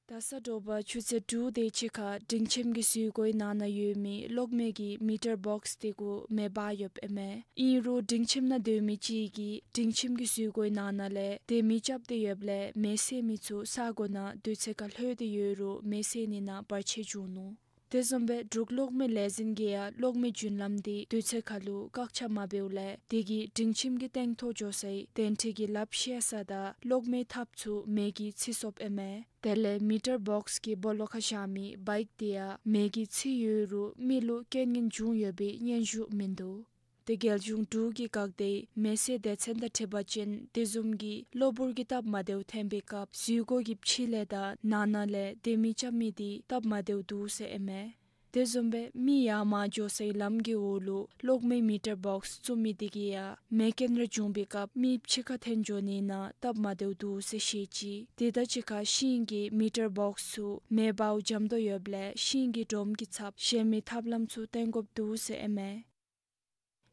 ད་ས་དྲོ་པ་ཆུ་ཚོད་དྲུག་དེ་ཅིག་ཁར་སྒྲིང་ཁྱིམ་གྱི་འཛུལ་སྒོའི་ནང་ན་ཡོད་མི་གློག་མེ་གི་མི་ཊར་བོགསི་དེ་གུ་མེ་འབར་ཡོདཔ་ཨིན་མས། ཨིན་རུང་སྒྲིང་ཁྱིམ་ནང་སྡོད་མི་ཅིག་གིས་སྒྲིང་ཁྱིམ་གྱི་འཛུལ་སྒོའི་ནང་ན་ལས་ལྡེ་མིག་རྐྱབ་སྟེ་ཡོདཔ་ལས་མེ་བསད་མི་ཚུ་ས་གོ་ནང་དུས་ཚོད་ཁར་ལྷོད་དེ་ཡོད་རུང་མེ་བསད་ནི་ནང་བར་ཆད་བྱུང་ནུག། དེ་བཟུམ་སྦེ་འབྲུག་གློག་མེ་ལས་འཛིན་གྱིས་ཡང་གློག་མེ་རྒྱུན་ལམ་འདི་དུས་ཚོད་ཁར་ལུ་བཀག་ཆ་མ་འབདཝ་ལས་དེ་གིས་སྒྲིང་ཁྱིམ་གྱི་སྟེང་ཐོག་འགྱོ་སའི་གདན་ཁྲི་གི་ལགཔ་བཤལ་ས་དང་གློག་མེ་ཐགཔ་ཚུ་མེ་གིས་འཚིག་སོཔ་ཨིན་མས། དེ་ལས་མི་ཊར་བོགསི་གི་སྦོ་ལོགས་ཁར་བཞག་མི་བའིཀ་དེ་ཡང་མེ་གིས་འཚིག་ཡོད་རུང་མི་ལུ་རྐྱེན་ངན་བྱུང་ཡོད་པའི་སྙན་ཞུ་མིན་འདུག། ཏེ་རྒྱལ་གཞུང་འབྲུག་གི་འགག་སྡེའི་མེ་བསད་སྡེ་ཚན་དང་འཁྲིལ་བ་ཅིན་དེ་བཟུམ་གྱི་གློ་བུར་གྱི་སྟབས་མ་བདེཝ་ཐོན་པའི་སྐབས་འཛུལ་སྒོ་གི་ཕྱི་ལས་དང་ནང་ན་ལས་ལྡེ་མིག་རྐྱབ་མི་འདི་སྟབས་མ་བདེཝ་འདུག་ཟེར་ཨིན་མས། དེ་བཟུམ་སྦེ་མི་ཡར་མར་འགྱོ་སའི་ལམ་གྱི་འོག་ལུ་གློག་མེ་མི་ཊར་བོགསི་བཙུགས་མི་འདི་གིས་ཡང་མེ་རྐྱེན་རེ་བྱུང་པའི་སྐབས་མི་ཕྱི་ཁར་འཐོན་འགྱོ་ནི་ནང་སྟབས་མ་བདེཝ་འདུག་ཟེར་བཤད་ཅི། དེ་དང་གཅིག་ཁར་ཤིང་གི་མི་ཊར་བོགསི་ཚུ་མེ་འབརཝ་འཇམ་ཏོང་ཡོདཔ་ལས་ཤིང་གི་སྒྲོམ་གྱི་ཚབ་གཞན་མི་ཐབས་ལམ་ཚུ་བཏོན་དགོཔ་འདུག་ཟེར་ཨིན་མས།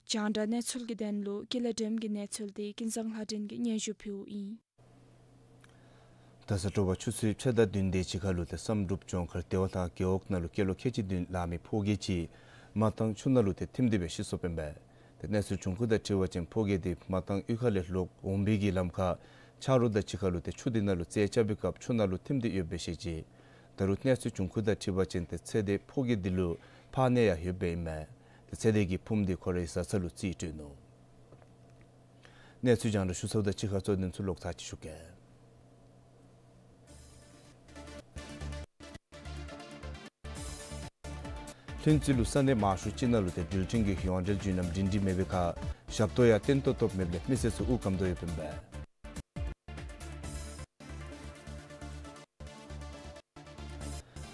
རྒྱང་བསྒྲགས་གནས་ཚུལ་གྱི་དོན་ལུ་ཀི་ལ་འགྲེམས་ཀྱི་གནས་ཚུལ་འདི་ཀུན་བཟང་ལྷ་སྒྲོན་གྱིས་སྙན་ཞུ་ཕུལཝ་ཨིན། ད་ས་དྲོ་པ་ཆུ་ཚོད་ཕྱེད་དང་བདུན་དེ་ཅིག་ཁར་ལུ་ཏེ་བསམ་གྲུབ་ལྗོངས་མཁར་བདེ་བ་ཐང་རྒེད་འོག་ནང་ལུ་སྐྱེས་ལོ་ཁལ་གཅིག་བདུན་ལང་མི་ཕོ་སྐྱེས་ཅིག་མ་ཏང་ཆུ་ནང་ལུ་ཏེ་ཐིམ་སྟེ་སྦེ་ཤི་སོཔ་ཨིན་པས། ཏེ་གནས་ཚུལ་བྱུང་ཁུངས་དང་འཁྲིལ་བ་ཅིན་ཕོ་སྐྱེས་དེ་མ་ཏང་གཡུས་ཁ་ལས་ལོག་འོང་པའི་གི་ལམ་ཁར་ཆ་རོགས་དང་གཅིག་ཁར་ལུ་ཏེ་ཆུ་དེ་ནང་ལུ་རྩལ་རྐྱབ་པའི་སྐབས་ཆུ་ནང་ལུ་ཐིམ་སྟེ་ཡོདཔ་སྦེ་བཤད་ཅི། ད་རུང་གནས་ཚུལ་བྱུང་ཁུངས་དང་འཁྲིལ་བ་ཅིན་ཏེ་ཚེ་འདས་ཕོ་སྐྱེས་དེ་ལུ་ཕོ་ཉ་ཡང་ཡོདཔ་ཨིན་མས། ཏེ་ཚེ་འདས་ཀྱི་ཕུངམ་དེ་ཁོ་རའི་བཟའ་ཚང་ལུ་རྩིས་སྤྲོད་ནུག། གནས་ཚུལ་རྒྱང་བསྒྲགས་ཞུ་ཚརཝ་དང་གཅིག་ཁར་གཙོ་དོན་ཚུ་ལོག་ཚར་ཅིག་ཞུ་གེ། ལྷུན་རྩེ་ལུ་ས་གནས་མང་ཤོས་ཅིག་ནང་ལུ་ཏེ་འགྲུལ་འཕྲིན་གྱི་ཡོངས་འབྲེལ་རྒྱུན་ལམ་སྒྲིང་སྒྲི་མེད་པའི་ཁར་ཞབས་ཏོག་ཡང་བརྟན་ཏོག་ཏོ་མེདཔ་ལས་མི་སེར་ཚུ་དབུགས་སྐམ་དོ་ཡོདཔ་ཨིན་པས།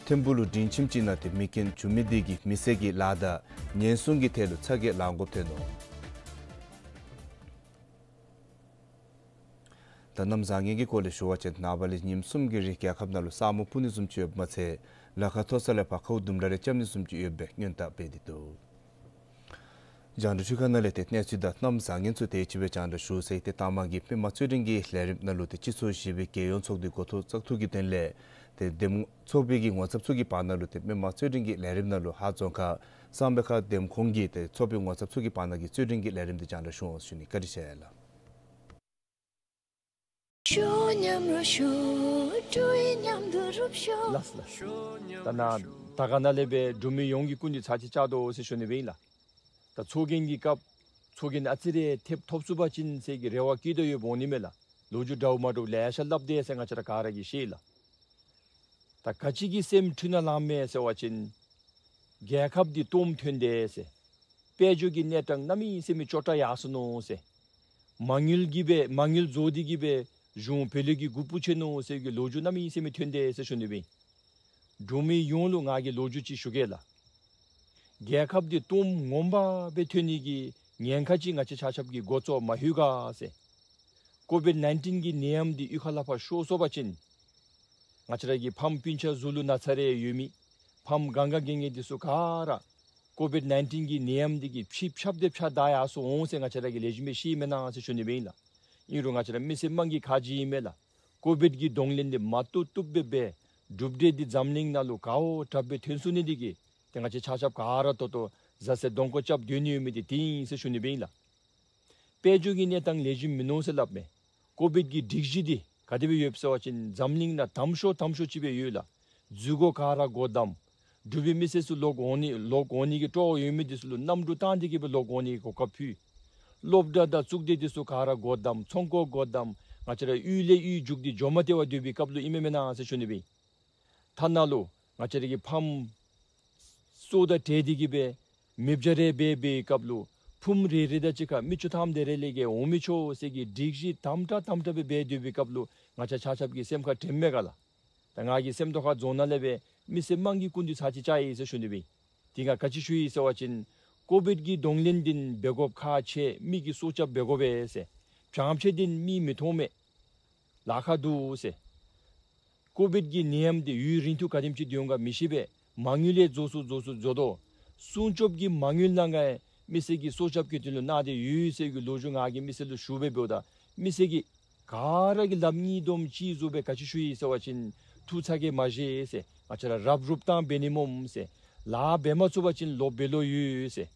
ཐིམ་ཕུག་ལུ་སྒྲིང་ཁྱིམ་ཅིག་ནང་ཏེ་མེ་རྐྱེན་བྱུང་མི་དེ་གིས་མི་སེར་གྱི་ལཱ་དང་ཉེན་སྲུང་གི་ཐད་ལུ་ཚ་གྱང་ལང་དགོཔ་ཐོན་ནུག། ད་གནམ་བཟང་ངན་གྱི་སྐོར་ལས་ཞུ་བ་ཅིན་ནངས་པ་ལས་ཉིནམ་གསུམ་གྱི་རིང་རྒྱལ་ཁབ་ནང་ལུ་ས་སྨུག་སྤུབ་ནི་བཟུམ་ཅིག་ཡོདཔ་མ་ཚད་ལ་ཁ་མཐོ་ས་ལས་ཕར་ཁཝ་ལྡུམ་ར་རེ་རྐྱབ་ནི་བཟུམ་ཅིག་ཡོད་པའི་སྔོན་བརྡ་སྤེལ་ཏེ་འདུག། རྒྱང་བསྒྲགས་ཞུ་ཁང་ནང་ལས་ཏེ་གནས་ཚུལ་དང་གནམ་བཟང་ངན་ཚུ་དེ་ཅིག་སྦེ་རྒྱང་བསྒྲགས་ཞུ་ཟེར། ཏེ་ལྟག་མ་གི་མི་མང་རྩོད་འགྲན་གྱི་ལས་རིམ་ནང་ལུ་ཏེ་སྤྱི་ཚོགས་བཞི་པའི་རྒྱལ་ཡོངས་ཚོགས་འདུའི་འགོ་ཐོག་བཙག་འཐུ་གི་དོན་ལས་ཏེ་འདེམས་ཚོགས་པའི་གི་ངོ་ཚབ་ཚུ་གི་བར་ན་ལུ་ཏེ་མི་མང་རྩོད་འགྲན་གྱི་ལས་རིམ་ནང་ལུ་ཧཱ་རྫོང་ཁག་གསང་སྦས་ཁ་འདེམས་ཁོངས་ཀྱི་ཏེ་ཚོགས་པའི་ངོ་ཚབ་ཚུ་གི་བར་ན་གི་རྩོད་འགྲན་གྱི་ལས་རིམ་འདི་རྒྱང་བསྒྲགས་ཞུ་འོང་ཟེར་ཞུ་ནི། བཀའ་དྲིན་ཆེ་ལགས། ལགས་ལགས། ད་ནཱ་ད་ག་ནང་ལས་སྦེ་འབྲུག་མི་ཡོངས་ཀྱི་སྐུ་མདུན་ཚར་གཅིག་བཅར་དོ་ཟེར་ཞུ་ནི་སྦེ་ཨིན་ལགས། ད་ཚོགས་རྒྱན་གྱི་སྐབས་ཚོགས་རྒྱན་ཨ་ཙི་རེ་ཐེབས་ཐོབ་ཚུགས་པ་ཅིན་ཟེར་གྱི་རེ་བ་བསྐྱེད་དོ་ཡོདཔ་འོང་ནི་མས་ལགས། ལོ་རྒྱུས་འདྲཝ་མ་འདྲཝ་ལེ་ཤ་སླབ་དེས་ཟེར་ང་བཅས་ར་ག་ར་གིས་ཤེས་ལགས། ད་ག་ཅི་གིས་སེམས་འཁྲུལ་ནཱ་ལངམ་མས་ཟེར་བ་ཅིན་རྒྱལ་ཁབ་འདི་སྟོངམ་ཐོན་དེས་ཟེར། དཔལ་འབྱོར་གྱི་གནས་སྟངས་གནམ་མེད་ས་མེད་སྐྱོ་དྲགས་ཡར་སོ་ནུག་ཟེར། མ་དངུལ་གྱིས་སྦེ་མ་དངུལ་རྫོགས་ཏེ་གིས་སྦེ་གཞུང་བོད་ལུགས་ཀྱི་མགུ་སྤུ་ཆེ་ནུག་ཟེར་གྱི་ལོ་རྒྱུས་གནམ་མེད་ས་མེད་ཐོན་དེས་ཟེར་ཞུ་ནི་སྦེ་ཨིན། འབྲུག་མི་ཡོངས་ལུ་ང་གིས་ལོ་རྒྱུས་ཅིག་ཞུ་གེ་ལགས། རྒྱལ་ཁབ་འདི་སྟོངམ་ངོ་མ་སྦེ་ཐོན་ནི་གི་ཉེན་ཁ་ཅིག་ང་བཅས་ཆ་ཁྱབ་ཀྱིས་མགུ་ཚོད་མ་ལྷོད་ག་ཟེར། ཀོ་བིཌ་ནའིན་ཊིན་གྱི་ནད་ཡམས་འདི་གཡུས་ཁ་ལས་ཕར་ཤོར་སོང་པ་ཅིན་ང་བཅས་ར་གི་ཕམ་སྤུན་ཆ་གཟུགས་ལུ་ན་ཚ་རེ་ཡོད་མི་ཕམ་གང་ག་གེ་གེ་འདི་ཚུ་ག་ར་ཀོ་བིཌ་ནའིན་ཊིན་གྱི་ནད་ཡམས་འདི་གིས་ཕྱི་ཁྱབ་སྟེ་ཕྱི་བདའ་ཡར་སོང་འོང་ཟེར་ང་བཅས་ར་གིས་ལེགས་ཤོམ་སྦེ་ཤེས་མེན་ན་ཟེར་ཞུ་ནི་སྦེ་ཨིན་ལགས། ཨིན་རུང་ང་བཅས་ར་མི་སེར་དམངས་ཀྱི་ཁ་རྗེ་ཨིན་མས་ལགས། ཀོ་བིཌ་ཀྱི་གདོང་ལེན་འདི་མ་བཏུབ་བཏུབ་སྦེ་འབད་གྲུབ་འབྲས་འདི་འཛམ་གླིང་ནང་ལུ་ག་འོ་དྲགཔ་སྦེ་ཐོན་ཚུགས་ནི་འདི་གིས་ཏེ་ང་བཅས་ཆ་ཁྱབ་ག་ར་ད་ལྟོ་བཟའ་ཚང་གདོང་ཁར་རྐྱབ་སྡོད་ནི་ཡོད་མི་འདི་དེ་ཨིན་ཟེར་ཞུ་ནི་སྦེ་ཨིན་ལགས། དཔལ་འབྱོར་གྱི་གནས་སྟངས་ལེགས་ཤོམ་མིན་ནུག་ཟེར་སླབ་མས། ཀོ་བིཌ་ཀྱི་སྒྲིག་གཞི་འདི་ག་དེ་སྦེ་ཡོདཔ་ཟེར་བ་ཅིན་འཛམ་གླིང་ནང་དམ་ཤོས་དམ་ཤོས་ཅིག་སྦེ་ཡོད་ལགས། འཛུལ་སྒོ་ག་ར་སྒོ་བསྡམས། འབྲུག་པའི་མི་སེར་ཚུ་ལོག་འོང་ནི་ལོག་འོང་ནི་གི་སྤྲོ་བ་ཡོད་མི་འདི་ཚུ་ལུ་གནམ་གྲུ་བཏང་སྟེ་གིས་སྦེ་ལོག་འོང་ནི་གི་གོ་སྐབས་ཕུལ། སློབ་གྲྭ་དང་གཙུག་སྡེ་འདི་ཚུ་ག་ར་སྒོ་བསྡམས། ཚོང་ཁང་སྒོ་བསྡམས། ང་བཅས་ར་གཡུས་ལས་གཡུས་རྒྱུག་སྟེ་འགྱོ་མ་སྟེར་བར་སྡོད་པའི་སྐབས་ལུ་ཨིན་མས་མེན་ན་ཟེར་ཞུ་ནི་སྦེ་ཨིན། ཐ་ན་ལུ་ང་བཅས་ར་གི་ཕམ་སྲོག་དང་བྲལ་ཏེ་གིས་སྦེ་མེདཔ་རེ་འབད་བའི་སྐབས་ལུ་ཕུངམ་རེ་རེ་དང་གཅིག་ཁར་མི་བཅུ་ཐམ་དེ་རེ་ལས་བརྒལ་འོང་མི་ཆོག་ཟེར་གྱི་སྒྲིག་གཞི་དམ་དྲགས་དམ་དྲགས་སྦེ་འབད་སྡོད་པའི་སྐབས་ལུ་ང་བཅས་ཆ་ཁྱབ་ཀྱི་སེམས་ཁར་དྲནམ་མས་ག་ལགས། ད་ང་གིས་སེམས་རྟོགས་ཁ་རྫོང་ནང་ལས་སྦེ་མི་སེར་དམངས་ཀྱི་སྐུ་མདུན་ཚར་གཅིག་བཅར་ཡི་ཟེར་ཞུ་ནི་སྦེ་ཨིན། དེ་ང་ག་ཅི་ཞུ་ཡི་ཟེར་བ་ཅིན་ཀོ་བིཌ་ཀྱི་གདོང་ལེན་འདི་འབད་དགོཔ་ཁག་ཆེ། མི་གིས་སྲོག་སྐྱབས་འབད་དགོ་པས་ཟེར། བྱང་ཕྱད་འདི་མིག་མི་མཐོང་མས། ལཱ་ཁག་འདུག་ཟེར། ཀོ་བིཌ་ཀྱི་ནད་ཡམས་འདི་ཡུན་རིང་ཐུང་ག་དེམ་ཅིག་སྡོད་འོང་ག་མི་ཤེས་པས། མ་དངུལ་ཡང་རྫོགས་སུ་རྫོགས་སུ་འགྱོ་དོ། སྲུང་སྐྱོབ་ཀྱི་མ་དངུལ་ནང་ག་མི་སེར་གྱིས་སྲོག་སྐྱབས་ཀྱི་དོན་ལུ་གནང་སྟེ་ཡོད་ཟེར་གྱི་ལོ་རྒྱུས་ང་གིས་མི་སེར་ལུ་ཞུ་སྦེ་འབདཝ་ད་མི་སེར་གྱིས་ག་ར་གིས་ལགཔ་གཉིས་བསྡོམས་ཅིག་བཟོ་སྦེ་ག་ཅི་ཞུ་ཡི་ཟེར་བ་ཅིན་ཐུགས་ཚ་གྱང་མ་བཞེས་ཟེར། ང་བཅས་ར་རབ་རུབ་བཏང་འབད་ནི་སྨོ་ཟེར། ལཱ་འབད་མ་ཚུགས་པ་ཅིན་ལོག་འབད་ལོང་ཡོད་ཟེར།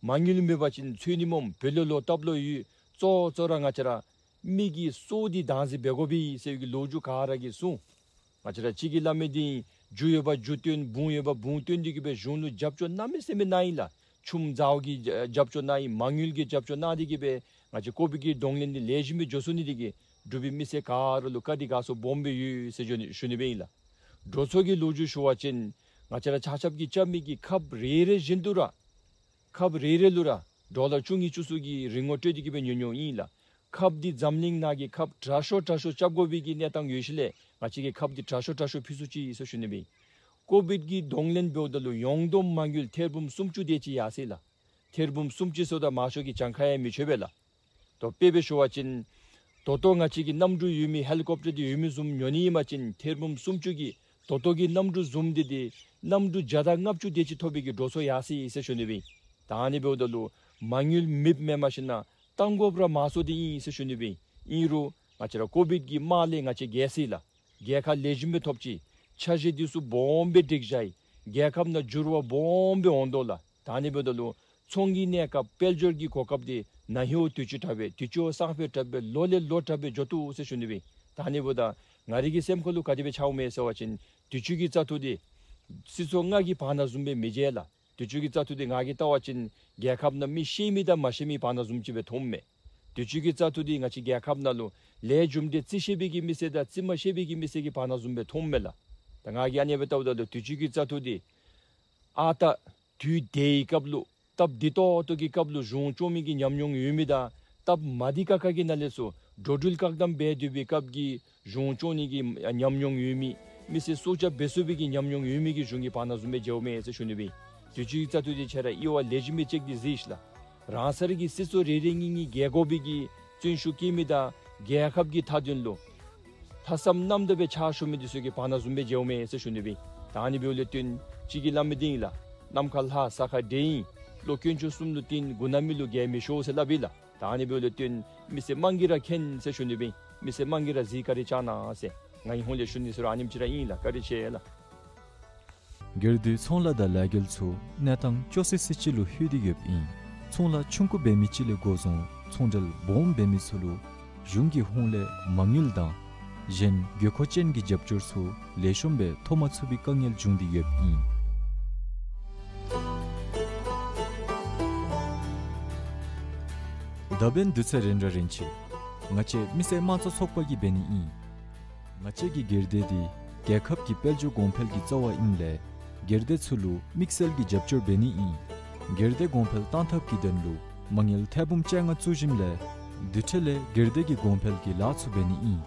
མ་དངུལ་མེད་པ་ཅིན་འཚོལ་ནི་སྨོ། འབད་ལོང་ལོག་བཏབ་ལོང་ཡོད། གཙོ་གཙོ་ར་ང་བཅས་ར་མི་གི་སྲོག་འདི་བདག་འཛིན་འབད་དགོ་པས་ཟེར་གྱི་ལོ་རྒྱུས་ག་ར་གིས་གསུངས། ང་བཅས་ར་གཅིག་གིས་སླབ་མི་འདི་རྒྱུ་ཡོད་པ་རྒྱུ་བཏོན། འབུངས་ཡོད་པ་འབུངས་བཏོན་ཏེ་གིས་སྦེ་གཞུང་ལུ་རྒྱབ་སྐྱོར་གནམ་མེད་ས་མེད་གནང་ཡི་ལགས། ཆུམ་ཟཝ་གི་རྒྱབ་སྐྱོར་གནང་ཡི། མ་དངུལ་གྱི་རྒྱབ་སྐྱོར་གནང་སྟེ་གིས་སྦེ་ང་བཅས་ཀོ་བིཌ་ཀྱི་གདོང་ལེན་འདི་ལེགས་ཤོམ་སྦེ་འགྱོ་ཚུགས་ནི་དེ་གིས་འབྲུག་པའི་མི་སེར་ག་ར་ལུ་བཀའ་དྲིན་དགའ་ཚོར་སྦོམ་སྦེ་ཡོད་ཟེར་ཞུ་ནི་ཞུ་ནི་སྦེ་ཨིན་ལགས། འགྲོ་སོང་གི་ལོ་རྒྱུས་ཞུ་བ་ཅིན་ང་བཅས་ར་ཆ་ཁྱབ་ཀྱིས་རྐྱབ་མི་གི་ཁབ་རེ་རེ་བཞིན་དུ་ར་ཁབ་རེ་རེ་ལུ་ར་ཌོ་ལར་བཅུ་གཉིས་བཅུ་གསུམ་གྱི་རིན་གོང་སྤྲོད་དེ་གིས་སྦེ་ཉོ་ཉོཝ་ཨིན་ལགས། ཁབ་འདི་འཛམ་གླིང་ནང་གི་ཁབ་དྲག་ཤོས་དྲག་ཤོས་རྐྱབ་དགོ་པའི་གི་གནས་སྟངས་ཡོད་ཞིནམ་ལས་ང་བཅས་ཀྱིས་ཁབ་འདི་དྲག་ཤོས་དྲག་ཤོས་ཕུལ་ཚུགས་ཅི་ཟེར་ཞུ་ནི་སྦེ། ཀོ་བིཌ་ཀྱི་གདོང་ལེན་འབདཝ་ད་ལུ་ཡོངས་བསྡོམས་མ་དངུལ་ཐེར་འབུམ་སུམ་ཅུ་དེ་ཅིག་ཡར་སོ་ཡི་ལགས། ཐེར་འབུམ་སུམ་ཅུ་ཟེརཝ་ད་མང་ཤོས་ཀྱིས་གྱངས་ཁ་ཡང་མི་ཆོད་པས་ལགས། ད་དཔེ་སྦེ་ཞུ་བ་ཅིན་ད་ལྟོ་ང་བཅས་ཀྱི་གནམ་གྲུ་ཡོད་མི་ཧེ་ལི་ཀོབ་ཊར་འདི་ཡོད་མི་བཟུམ་ཉོ་ནི་ཨིན་པ་ཅིན་ཐེར་འབུམ་སུམ་ཅུ་གི་ད་ལྟོ་གི་གནམ་གྲུ་བཟུམ་འདི་འདི་གནམ་གྲུ་བརྒྱ་དང་ལྔ་བཅུ་དེ་ཅིག་ཐོབ་པའི་གི་འགྲོ་སོང་ཡར་སོ་ཡི་ཟེར་ཞུ་ནི་སྦེ། ད་ཨ་ནི་འབདཝ་ད་ལུ་མ་དངུལ་མེདཔ་མེན། མ་གཞི་ནཱ་བཏང་དགོཔ་ར་མང་སུ་འདི་ཨིན་ཟེར་ཞུ་ནི་སྦེ། ཨིན་རུང་ང་བཅས་ར་ཀོ་བིཌ་ཀྱི་དམག་ལས་ང་བཅས་རྒྱལ་སོ་ཡི་ལགས། རྒྱལ་ཁ་ལེགས་ཤོམ་སྦེ་ཐོབ་ཅི། འཆར་གཞི་འདི་ཚུ་སྦོམ་སྦེ་སྒྲིག་བཞག་ཡི། རྒྱལ་ཁབ་ནང་འགྱུར་བ་སྦོམ་སྦེ་འོང་དོ་ལགས། ད་ཨ་ནི་འབདཝ་ད་ལུ་ཚོང་གི་གནས་སྐབས་དཔལ་འབྱོར་གྱི་གོ་སྐབས་འདི་ན་ཧིང་དུས་ཅི་དྲག་སྦེ་དུས་ཅི་སང་ཕོད་དྲག་སྦེ་ལོ་ལས་ལོ་དྲག་སྦེ་འགྱོ་དོ་ཟེར་ཞུ་ནི་སྦེ། ད་ཨ་ནི་འབདཝ་ད་ང་རའི་གི་སེམས་ཁ་ལུ་ག་དེ་སྦེ་འཆར་འོང་མས་ཟེར་བ་ཅིན་དུས་ཅི་གི་བཙག་འཐུ་འདི་སྲིད་ཚོགས་ལྔ་གི་བར་ན་བཟུམ་སྦེ་མི་མཇལ་ལགས། དུས་ཅི་གི་བཙག་འཐུ་འདི་ང་གིས་བལྟ་བ་ཅིན་རྒྱལ་ཁབ་ནང་མི་ཤེས་མི་དང་མ་ཤེས་མི་བར་ན་བཟུམ་ཅིག་སྦེ་མཐོངམ་མས། དུས་ཅི་གི་བཙག་འཐུ་འདི་ང་བཅས་རྒྱལ་ཁབ་ནང་ལུ་ལས་རྒྱུ་འབྲས་བརྩི་ཤེས་པའི་གི་མི་སེར་དང་བརྩི་མ་ཤེས་པའི་གི་མི་སེར་གྱི་བར་ན་བཟུམ་སྦེ་མཐོངམ་མས་ལགས། ད་ང་གིས་ཨ་ནི་སྦེ་བལྟཝ་ད་ལུ་དུས་ཅི་གི་བཙག་འཐུ་འདི་ཨ་རྟག་དུས་དེའི་སྐབས་ལུ་སྟབས་བདེ་ཏོག་ཏོ་གི་སྐབས་ལུ་གཞུང་སྐྱོང་མི་གི་ཉམས་མྱོང་ཡོད་མི་དང་སྟབས་མ་བདེ་ཁག་ཁ་གི་ནང་ལས་ཚུར་འགྲོ་འགྲུལ་བཀག་དམ་འབད་སྡོད་པའི་སྐབས་ཀྱི་གཞུང་སྐྱོང་ནི་གི་ཉམས་མྱོང་ཡོད་མི་མི་སེར་སྲོག་སྐྱབས་འབད་ཚུགས་པའི་གི་ཉམས་མྱོང་ཡོད་མི་གི་གཞུང་གི་བར་ན་བཟུམ་སྦེ་མཇལཝ་མས་ཟེར་ཞུ་ནི་སྦེ། དུས་ཅི་གི་བཙག་འཐུ་འདི་ཁྱེད་ར་དབྱེ་བ་ལེགས་ཤོམ་སྦེ་ཅིག་འདི་གཟིགས་ཤིག་ལགས། རང་སོའི་གི་སྲིད་ཚོགས་རེ་རེ་གཉིས་གཉིས་རྒྱལ་དགོ་པའི་གི་བརྩོན་ཤུགས་བསྐྱེད་མི་དང་རྒྱལ་ཁབ་ཀྱི་མཐའ་དོན་ལུ་ལྷག་བསམ་རྣམ་དག་སྦེ་ཕྱག་ཞུ་མི་འདི་ཚུ་གི་བར་ན་བཟུམ་སྦེ་མཇལཝ་མས་ཟེར་ཞུ་ནི་སྦེ། ད་ཨ་ནི་འབདཝ་ལས་བརྟེན་གཅིག་གིས་སླབ་མི་འདི་ཨིན་ལགས། ནམ་མཁའ་ལྷ་ས་ཁ་འདྲེ་ཨིན། བློ་དཀོན་མཆོག་གསུམ་ལུ་བརྟེན་མགུ་ནག་མི་ལུ་རྒྱལ་མི་ཤོག་ཟེར་སླབ་ཨིན་ལགས། ད་ཨ་ནི་འབདཝ་ལས་བརྟེན་མི་སེར་དམངས་ཀྱིས་ར་མཁྱེན་ཟེར་ཞུ་ནི་སྦེ། མི་སེར་དམངས་ཀྱིས་ར་གཟིགས་བཀའ་དྲིན་བསྐྱང་གནང་ཟེར་ང་གི་ཧོངས་ལས་ཞུ་ནི་ཟེར་རུང་ཨ་ནེམ་ཅིག་ར་ཨིན་ལགས། བཀའ་དྲིན་ཆེ་ལགས། སྒེར་སྡེའི་ཚོང་ལཱ་དང་ལས་འགུལ་ཚུ་གནས་སྟངས་སྐྱོ་སི་སི་ཅིག་ལུ་ལྷོད་དེ་ཡོདཔ་ཨིན། ཚོང་ལཱ་ཆུང་ཀུ་འབད་མི་ཅིག་ལས་འགོ་བཟུང་ཚོང་འབྲེལ་སྦོམ་འབད་མི་ཚུ་ལུ་གཞུང་གི་ཧོངས་ལས་མ་དངུལ་དང་གཞན་དགོས་མཁོ་ཅན་གྱི་རྒྱབ་སྐྱོར་ཚུ་ལེགས་ཤོམ་སྦེ་ཐོབ་མ་ཚུགས་པའི་དཀའ་ངལ་བྱུང་སྟེ་ཡོདཔ་ཨིན། ད་འབདན་དུས་ཚོད་རན་ར་རན་ཅི། ང་བཅས་མི་སེར་དམངས་གཙོ་ཚོགས་པ་གིས་འབད་ནི་ཨིན། ང་བཅས་ཀྱི་སྒེར་སྡེ་འདི་རྒྱལ་ཁབ་ཀྱི་དཔལ་འབྱོར་གོང་འཕེལ་གྱི་རྩ་བ་ཨིནམ་ལས་སྒེར་སྡེ་ཚུ་ལུ་དམིགས་བསལ་གྱི་རྒྱབ་སྐྱོར་འབད་ནི་ཨིན། སྒེར་སྡེ་གོང་འཕེལ་གཏང་ཐབས་ཀྱི་དོན་ལུ་མ་དངུལ་ཐེར་འབུམ་བཅོ་ལྔ་བཙུགས་ཞིནམ་ལས་དེ་འཕྲོ་ལས་སྒེར་སྡེ་གི་གོང་འཕེལ་གྱི་ལཱ་ཚུ་འབད་ནི་ཨིན།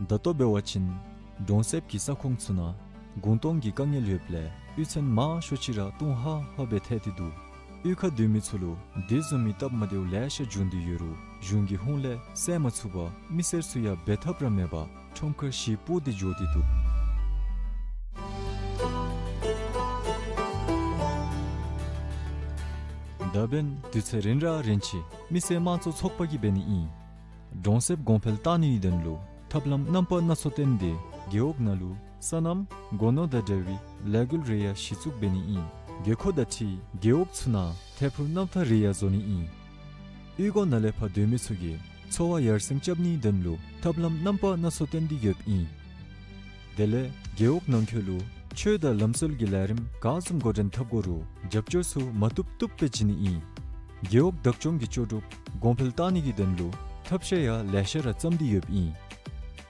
ད་ལྟོ་འབད་བ་ཅིན་གྲོང་གསེབ་ཀྱི་ས་ཁོངས་ཚུ་ནང་གུང་སྟོང་གི་དཀའ་ངལ་ཡོདཔ་ལས་གཡུས་ཚན་མང་ཤོས་ཅིག་ར་སྟོང་ཧ་ཧ་སྦེ་ཐལ་ཏེ་འདུག། གཡུས་ཁར་སྡོད་མི་ཚུ་ལུ་དེ་བཟུམ་མའི་སྟབས་མ་བདེཝ་ལེ་ཤ་བྱུང་སྟེ་ཡོད་རུང་གཞུང་གི་ཧོངས་ལས་སེལ་མ་ཚུགས་པར་མི་སེར་ཚུ་ཡང་འབད་ཐབས་ར་མེད་པར་ཁྲོམ་ཁར་གཞིས་སྤོ་སྟེ་འགྱོ་སྟེ་འདུག། ད་འབདན་དུས་ཚོད་རན་ར་རན་ཅི། མི་སེར་དམངས་གཙོ་ཚོགས་པ་གིས་འབད་ནི་ཨིན། གྲོང་གསེབ་གོང་འཕེལ་གཏང་ནིའི་དོན་ལུ་ཐབས་ལམ་རྣམ་པ་སྣ་ཚོགས་བཏོན་ཏེ་རྒེད་འོག་ནང་ལུ་སོ་ནམ་སྒོ་ནོར་དང་འབྲེལ་བའི་ལས་འགུལ་རེ་ཡང་གཞི་བཙུགས་འབད་ནི་ཨིན། དགོས་མཁོ་དང་འཁྲིལ་རྒེད་འོག་ཚུ་ནང་ཐད་འཕུར་གནམ་ཐང་རེ་ཡང་བཟོ་ནི་ཨིན། གཡུས་སྒོ་ནང་ལས་ཕར་སྡོད་མི་ཚུ་གི་འཚོ་བ་ཡར་སེང་རྐྱབ་ནིའི་དོན་ལུ་ཐབས་ལམ་རྣམ་པ་སྣ་ཚོགས་བཏོན་ཏེ་ཡོདཔ་ཨིན། དེ་ལས་རྒེད་འོག་ནང་འཁོད་ལུ་ཆོས་དང་ལམ་སྲོལ་གྱི་ལས་རིམ་ག་བཟུམ་འགོ་འདྲེན་འཐབ་དགོ་རུང་རྒྱབ་སྐྱོར་ཚུ་མ་བཏུབ་བཏུབ་སྦེ་བྱིན་ནི་ཨིན། རྒེད་འོག་བདག་སྐྱོང་གི་ལྕོགས་གྲུབ་གོང་འཕེལ་གཏང་ནི་གི་དོན་ལུ་ཐབས་ཤེས་ཡང་ལེ་ཤ་ར་བརྩམས་ཏེ་ཡོདཔ་ཨིན།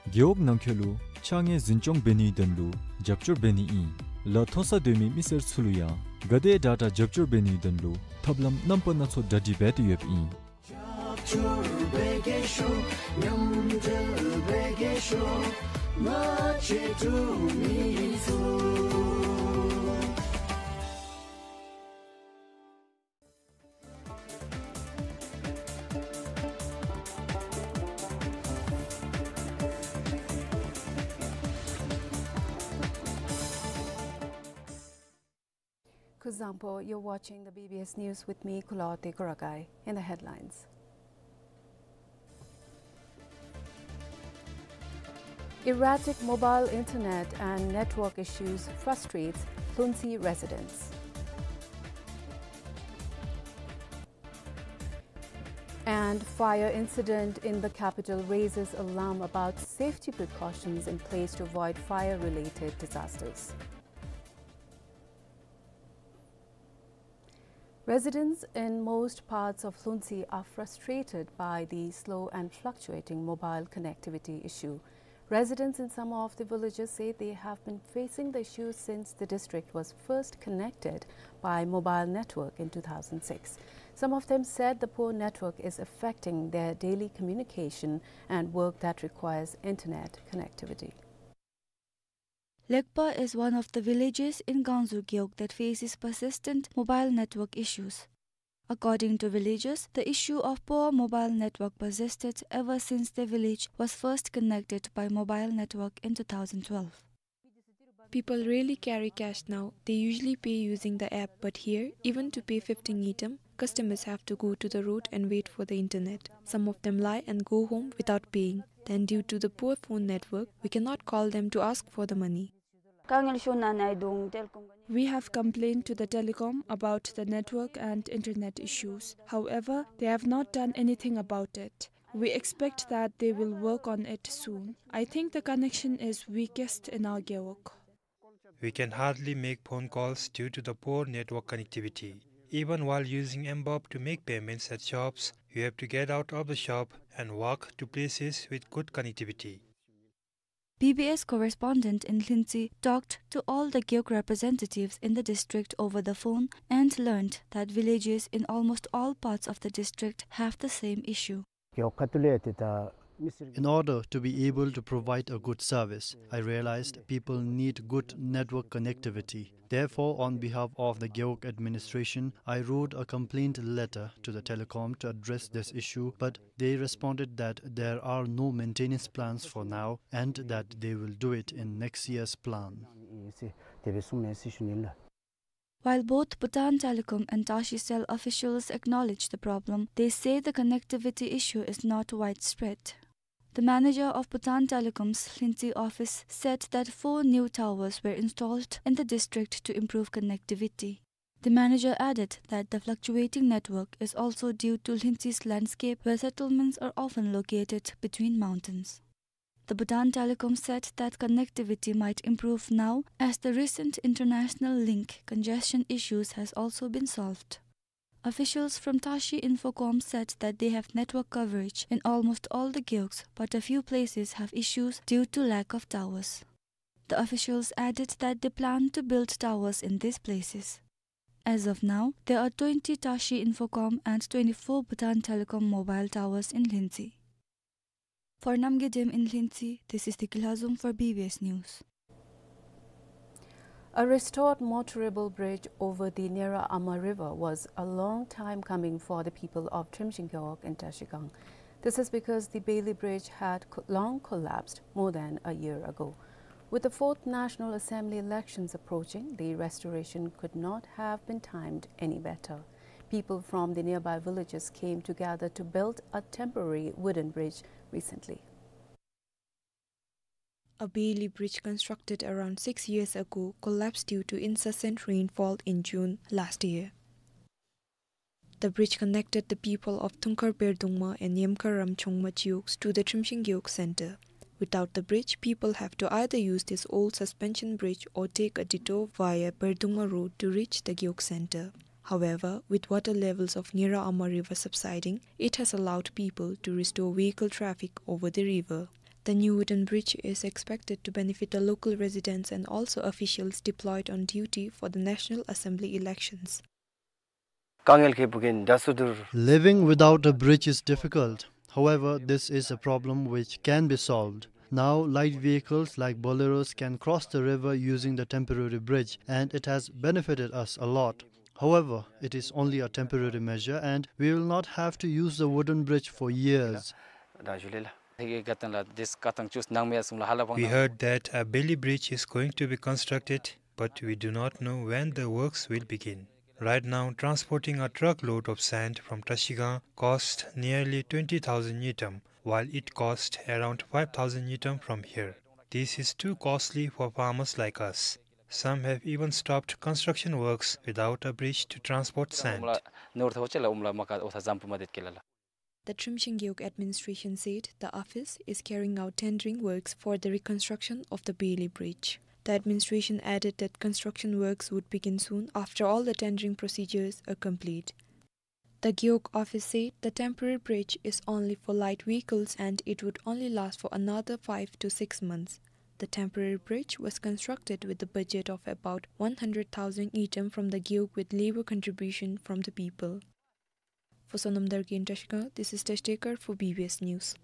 རྒེད་འོག་ནང་འཁོད་ལུ་ཕྱགས་སྙིགས་འཛིན་སྐྱོང་འབད་ནིའི་དོན་ལུ་རྒྱབ་སྐྱོར་འབད་ནི་ཨིན། ལ་མཐོ་སར་སྡོད་མི་མི་སེར་ཚུ་ལུ་ཡང་ག་དེ་དྲག་དྲག་རྒྱབ་སྐྱོར་འབད་ནིའི་དོན་ལུ་ཐབས་ལམ་རྣམ་པ་སྣ་ཚོགས་གྲ་སྒྲིག་འབད་དེ་ཡོདཔ་ཨིན། རྒྱབ་སྐྱོར་འབད་གེ་ཤོག། མཉམ་འབྲེལ་འབད་གེ་ཤོག། ང་བཅས་འབྲུག་མི་ཚུ། Zangpo, you're watching the B B S News with me, Kulote Kurakai. In the headlines: Erratic mobile internet and network issues frustrates Lhuentse residents. And fire incident in the capital raises alarm about safety precautions in place to avoid fire-related disasters. Residents in most parts of Lhuentse are frustrated by the slow and fluctuating mobile connectivity issue. Residents in some of the villages say they have been facing the issue since the district was first connected by mobile network in two thousand six. Some of them said the poor network is affecting their daily communication and work that requires internet connectivity. Lekpa is one of the villages in Gangzur Gewog that faces persistent mobile network issues. According to villagers, the issue of poor mobile network persisted ever since the village was first connected by mobile network in two thousand twelve. People rarely carry cash now. They usually pay using the app, but here, even to pay fifty ngultrum, customers have to go to the road and wait for the internet. Some of them lie and go home without paying. Then, due to the poor phone network, we cannot call them to ask for the money. Kangil shuna nai dung telkom. We have complained to the telecom about the network and internet issues. However, they have not done anything about it. We expect that they will work on it soon. I think the connection is weakest in our gewog. We can hardly make phone calls due to the poor network connectivity. Even while using M-BOP to make payments at shops, you have to get out of the shop and walk to places with good connectivity. B B S correspondent in Lhuentse talked to all the gewog representatives in the district over the phone and learned that villages in almost all parts of the district have the same issue. In order to be able to provide a good service, I realized people need good network connectivity. Therefore, on behalf of the Gewog administration, I wrote a complaint letter to the telecom to address this issue, but they responded that there are no maintenance plans for now and that they will do it in next year's plan. While both Bhutan Telecom and Tashi Cell officials acknowledge the problem, they say the connectivity issue is not widespread. The manager of Bhutan Telecom's Lhuentse office said that four new towers were installed in the district to improve connectivity. The manager added that the fluctuating network is also due to Lhuentse's landscape, where settlements are often located between mountains. The Bhutan Telecom said that connectivity might improve now, as the recent international link congestion issues has also been solved. Officials from Tashi Infocom said that they have network coverage in almost all the gewogs, but a few places have issues due to lack of towers. The officials added that they plan to build towers in these places. As of now, there are twenty Tashi Infocom and twenty-four Bhutan Telecom mobile towers in Lhuentse. For Namgay Dem in Lhuentse, this is Deki Lhazom for B B S News. A restored motorable bridge over the Nera Ama River was a long time coming for the people of Trimshin Gewog in Trashigang. This is because the Bailey Bridge had co-, long collapsed more than a year ago. With the fourth National Assembly elections approaching, the restoration could not have been timed any better. People from the nearby villages came together to build a temporary wooden bridge recently. A Bailey bridge constructed around six years ago collapsed due to incessant rainfall in June last year. The bridge connected the people of Thungkhar Berdungma and Yemkhar Ramchongma gewogs to the Trimshin Gewog Center. Without the bridge, people have to either use this old suspension bridge or take a detour via Berdungma Road to reach the Gewog Center. However, with water levels of Nera Ama River subsiding, it has allowed people to restore vehicle traffic over the river. The new wooden bridge is expected to benefit the local residents and also officials deployed on duty for the National Assembly elections. Living without a bridge is difficult. However, this is a problem which can be solved. Now, light vehicles like Boleros can cross the river using the temporary bridge, and it has benefited us a lot. However, it is only a temporary measure, and we will not have to use the wooden bridge for years. We heard that a Bailey bridge is going to be constructed, but we do not know when the works will begin. Right now, transporting a truckload of sand from Trashigang costs nearly twenty thousand ngultrum, while it costs around five thousand ngultrum from here. This is too costly for farmers like us. Some have even stopped construction works without a bridge to transport sand. The Trimshin Gewog administration said the office is carrying out tendering works for the reconstruction of the Bili Bridge. The administration added that construction works would begin soon after all the tendering procedures are complete. The Gewog office said the temporary bridge is only for light vehicles and it would only last for another five to six months. The temporary bridge was constructed with a budget of about one hundred thousand ngultrum from the Gewog with labour contribution from the people. For Sonam Dargin Trashigang, this is Tesh Dekar for B B S News.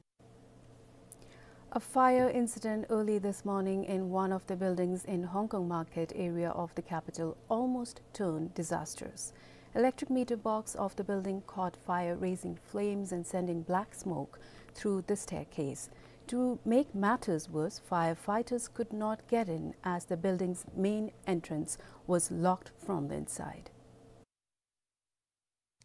A fire incident early this morning in one of the buildings in Hong Kong market area of the capital almost turned disastrous. Electric meter box of the building caught fire, raising flames and sending black smoke through the staircase. To make matters worse, firefighters could not get in as the building's main entrance was locked from the inside.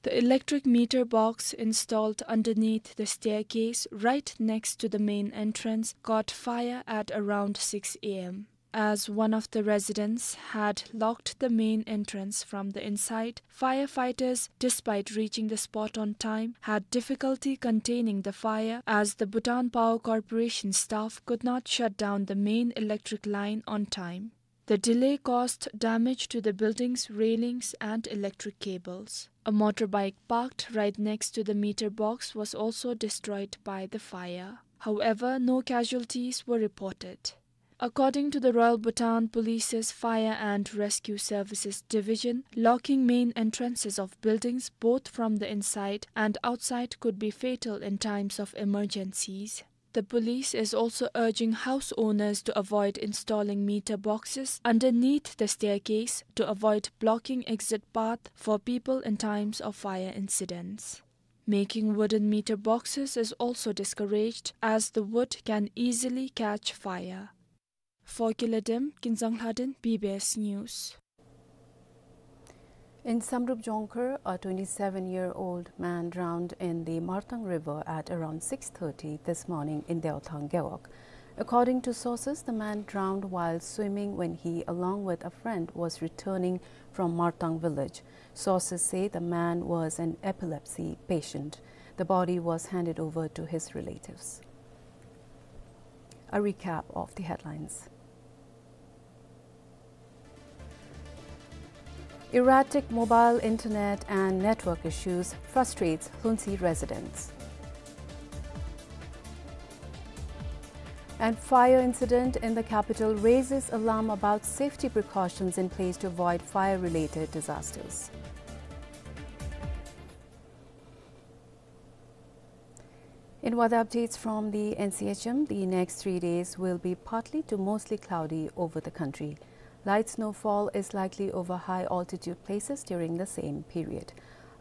The electric meter box installed underneath the staircase right next to the main entrance caught fire at around six A M. As one of the residents had locked the main entrance from the inside, firefighters, despite reaching the spot on time, had difficulty containing the fire as the Bhutan Power Corporation staff could not shut down the main electric line on time. The delay caused damage to the building's railings and electric cables. A motorbike parked right next to the meter box was also destroyed by the fire. However, no casualties were reported. According to the Royal Bhutan Police's Fire and Rescue Services Division, locking main entrances of buildings both from the inside and outside could be fatal in times of emergencies. The police is also urging house owners to avoid installing meter boxes underneath the staircase to avoid blocking exit path for people in times of fire incidents. Making wooden meter boxes is also discouraged as the wood can easily catch fire. For Kiladem, Kinzang Lhaden, B B S News. In Samdrup Jongkhar, a twenty-seven-year-old man drowned in the Martang River at around six thirty this morning in Deothang Gewog. According to sources, the man drowned while swimming when he, along with a friend, was returning from Martang village. Sources say the man was an epilepsy patient. The body was handed over to his relatives. A recap of the headlines. Erratic mobile internet and network issues frustrates Lhuentse residents. And fire incident in the capital raises alarm about safety precautions in place to avoid fire-related disasters. In weather updates from the N C H M, the next three days will be partly to mostly cloudy over the country. Light snowfall is likely over high altitude places during the same period.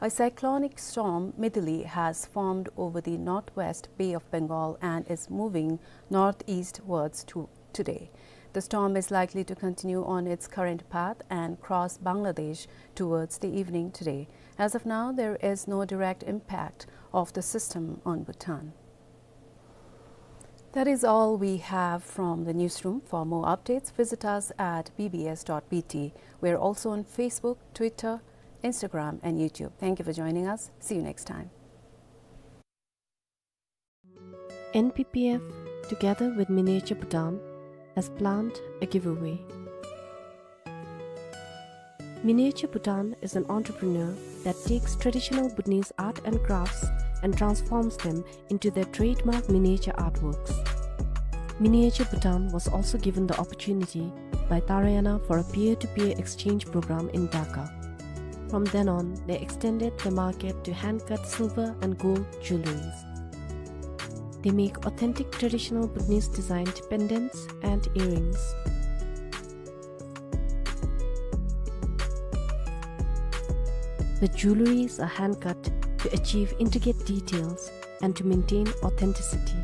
A cyclonic storm, Midali, has formed over the northwest Bay of Bengal and is moving northeastwards to today. The storm is likely to continue on its current path and cross Bangladesh towards the evening today. As of now, there is no direct impact of the system on Bhutan. That is all we have from the newsroom. For more updates, visit us at B B S dot B T. We're also on Facebook, Twitter, Instagram, and YouTube. Thank you for joining us. See you next time. N P P F, together with Miniature Bhutan, has planned a giveaway. Miniature Bhutan is an entrepreneur that takes traditional Bhutanese art and crafts and transforms them into their trademark miniature artworks. Miniature Bhutan was also given the opportunity by Tarayana for a peer-to-peer exchange program in Dhaka. From then on, they extended the market to hand-cut silver and gold jewelries. They make authentic traditional Bhutanese designed pendants and earrings. The jewelries are hand-cut to achieve intricate details and to maintain authenticity.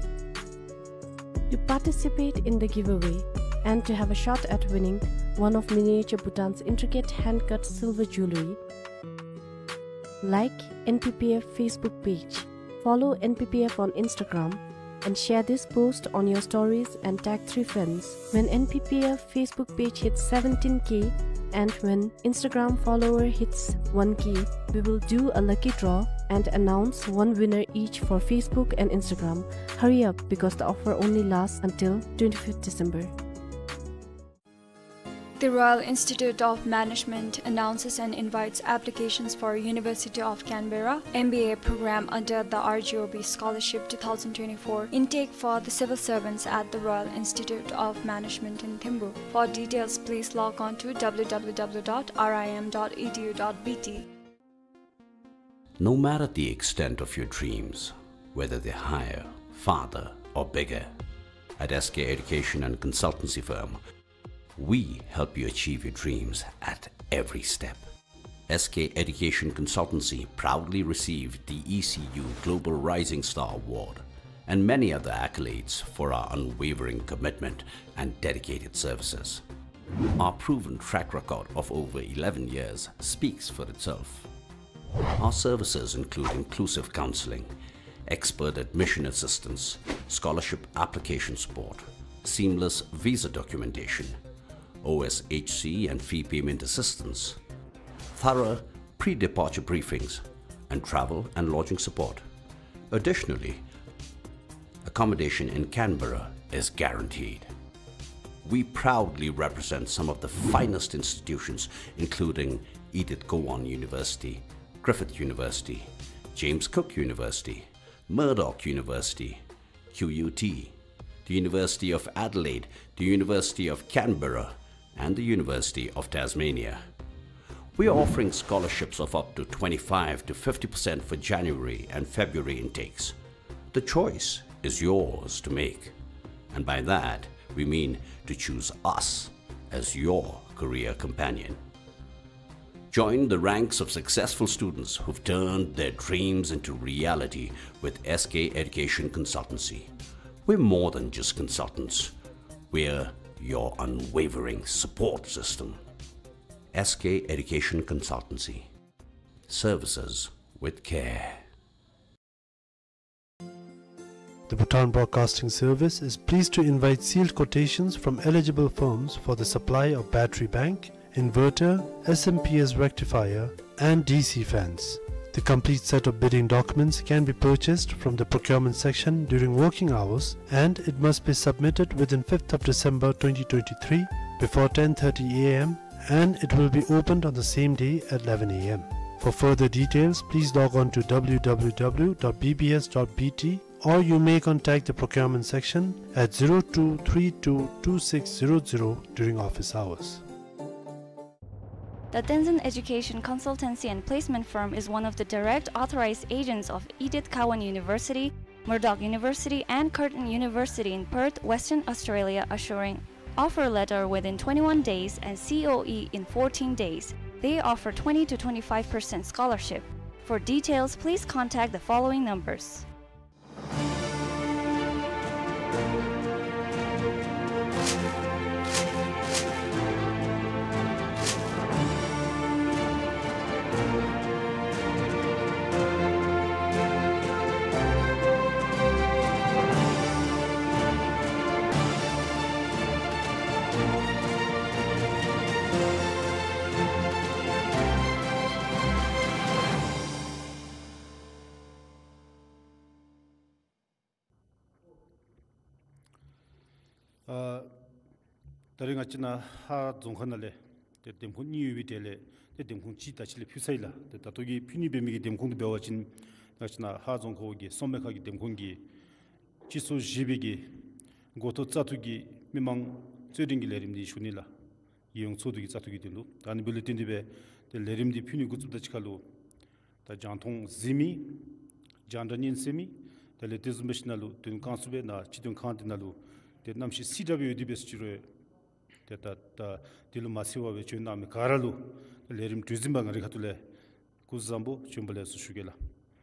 To participate in the giveaway and to have a shot at winning one of Miniature Bhutan's intricate hand-cut silver jewelry. Like N P P F Facebook page. Follow N P P F on Instagram and share this post on your stories and tag three friends. When N P P F Facebook page hits seventeen K and when Instagram follower hits one K, we will do a lucky draw and announce one winner each for Facebook and Instagram. Hurry up, because the offer only lasts until twenty-fifth December. The Royal Institute of Management announces and invites applications for University of Canberra M B A program under the R G O B Scholarship two thousand twenty-four intake for the civil servants at the Royal Institute of Management in Thimphu. For details, please log on to W W W dot R I M dot E D U dot B T. No matter the extent of your dreams, whether they're higher, farther, or bigger, at S K Education and Consultancy Firm, we help you achieve your dreams at every step. S K Education Consultancy proudly received the E C U Global Rising Star Award and many other accolades for our unwavering commitment and dedicated services. Our proven track record of over eleven years speaks for itself. Our services include inclusive counseling, expert admission assistance, scholarship application support, seamless visa documentation, O S H C and fee payment assistance, thorough pre-departure briefings, and travel and lodging support. Additionally, accommodation in Canberra is guaranteed. We proudly represent some of the finest institutions, including Edith Cowan University, Griffith University, James Cook University, Murdoch University, Q U T, the University of Adelaide, the University of Canberra, and the University of Tasmania. We are offering scholarships of up to twenty-five to fifty percent for January and February intakes. The choice is yours to make, and by that we mean to choose us as your career companion. Join the ranks of successful students who've turned their dreams into reality with S K Education Consultancy. We're more than just consultants. We're your unwavering support system. S K Education Consultancy. Services with care. The Bhutan Broadcasting Service is pleased to invite sealed quotations from eligible firms for the supply of battery bank, inverter, S M P S rectifier, and D C fans. The complete set of bidding documents can be purchased from the procurement section during working hours, and it must be submitted within fifth of December twenty twenty-three before ten thirty A M, and it will be opened on the same day at eleven A M. For further details, please log on to W W W dot B B S dot B T, or you may contact the procurement section at zero two three two two six zero zero during office hours. The Tenzin Education Consultancy and Placement Firm is one of the direct authorized agents of Edith Cowan University, Murdoch University, and Curtin University in Perth, Western Australia, assuring offer letter within twenty-one days and C O E in fourteen days. They offer twenty to twenty-five percent scholarship. For details, please contact the following numbers. ཨ་ད་རེས་ང་བཅས་ནཱ་ཧཱ་རྫོང་ཁག་ནང་ལས་ཏེ་འདེམས་ཁོངས་གཉིས་ཡོད་པའི་གྲས་ལས་ཏེ་འདེམས་ཁོངས་གཅིག་ད་ཅི་ལས་ཕུལ་ཚར་ཡི་ལགས། ཏེ་ད་ལྟོ་གི་ཕུལ་ནི་འབད་མི་གི་འདེམས་ཁོངས་འདི་འབད་བ་ཅིན་ང་བཅས་ནཱ་ཧཱ་རྫོང་ཁག་གི་སོང་མེ་ཁ་གི་འདེམས་ཁོངས་ཀྱི་སྤྱི་ཚོགས་བཞི་པའི་གི་འགོ་ཐོག་བཙག་འཐུ་གི་མི་མང་རྩོད་འགྲན་གྱི་ལས་རིམ་འདི་ཞུ་ནི་ལགས། རྒྱལ་ཡོངས་ཚོགས་འདུ་གི་བཙག་འཐུ་གི་དོན་ལུ། ད་ཨ་ནི་འབདཝ་ལས་བརྟེན་ཏེ་སྦེ་ཏེ་ལས་རིམ་འདི་ཕུལ་ནི་འགོ་བཙུགསཔ་ད་གཅིག་ཁར་ལུ་ད་རྒྱང་མཐོང་གཟིགས་མི་རྒྱང་བསྒྲགས་ཉན་གསན་མི་དེ་ལས་དེ་བཟུམ་སྦེ་ཞིནམ་ལས་དོན་ཁང་ཚུ་སྦེ་ནཱ་སྤྱི་དོན་ཁང་འདི་ནང་ལུ་ཏེ་གནམ་གཤིས་སི་ཏྲ་སྦེ་ཡོད་དེ་འབད་ཟེར་ཅི་རུང་ཏེ་ད་ད་དེ་ལུ་མ་འཚེར་བར་སྦེ་བྱོན་གནང་མི་ག་ར་ལུ་ལས་རིམ་གྲོས་འཛིན་པ་ང་རའི་ཁ་ཐུག་ལས་སྐུ་གཟུགས་བཟང་པོ་བྱོན་པ་ལེགས་སོ་ཞུ་གེ་ལགས།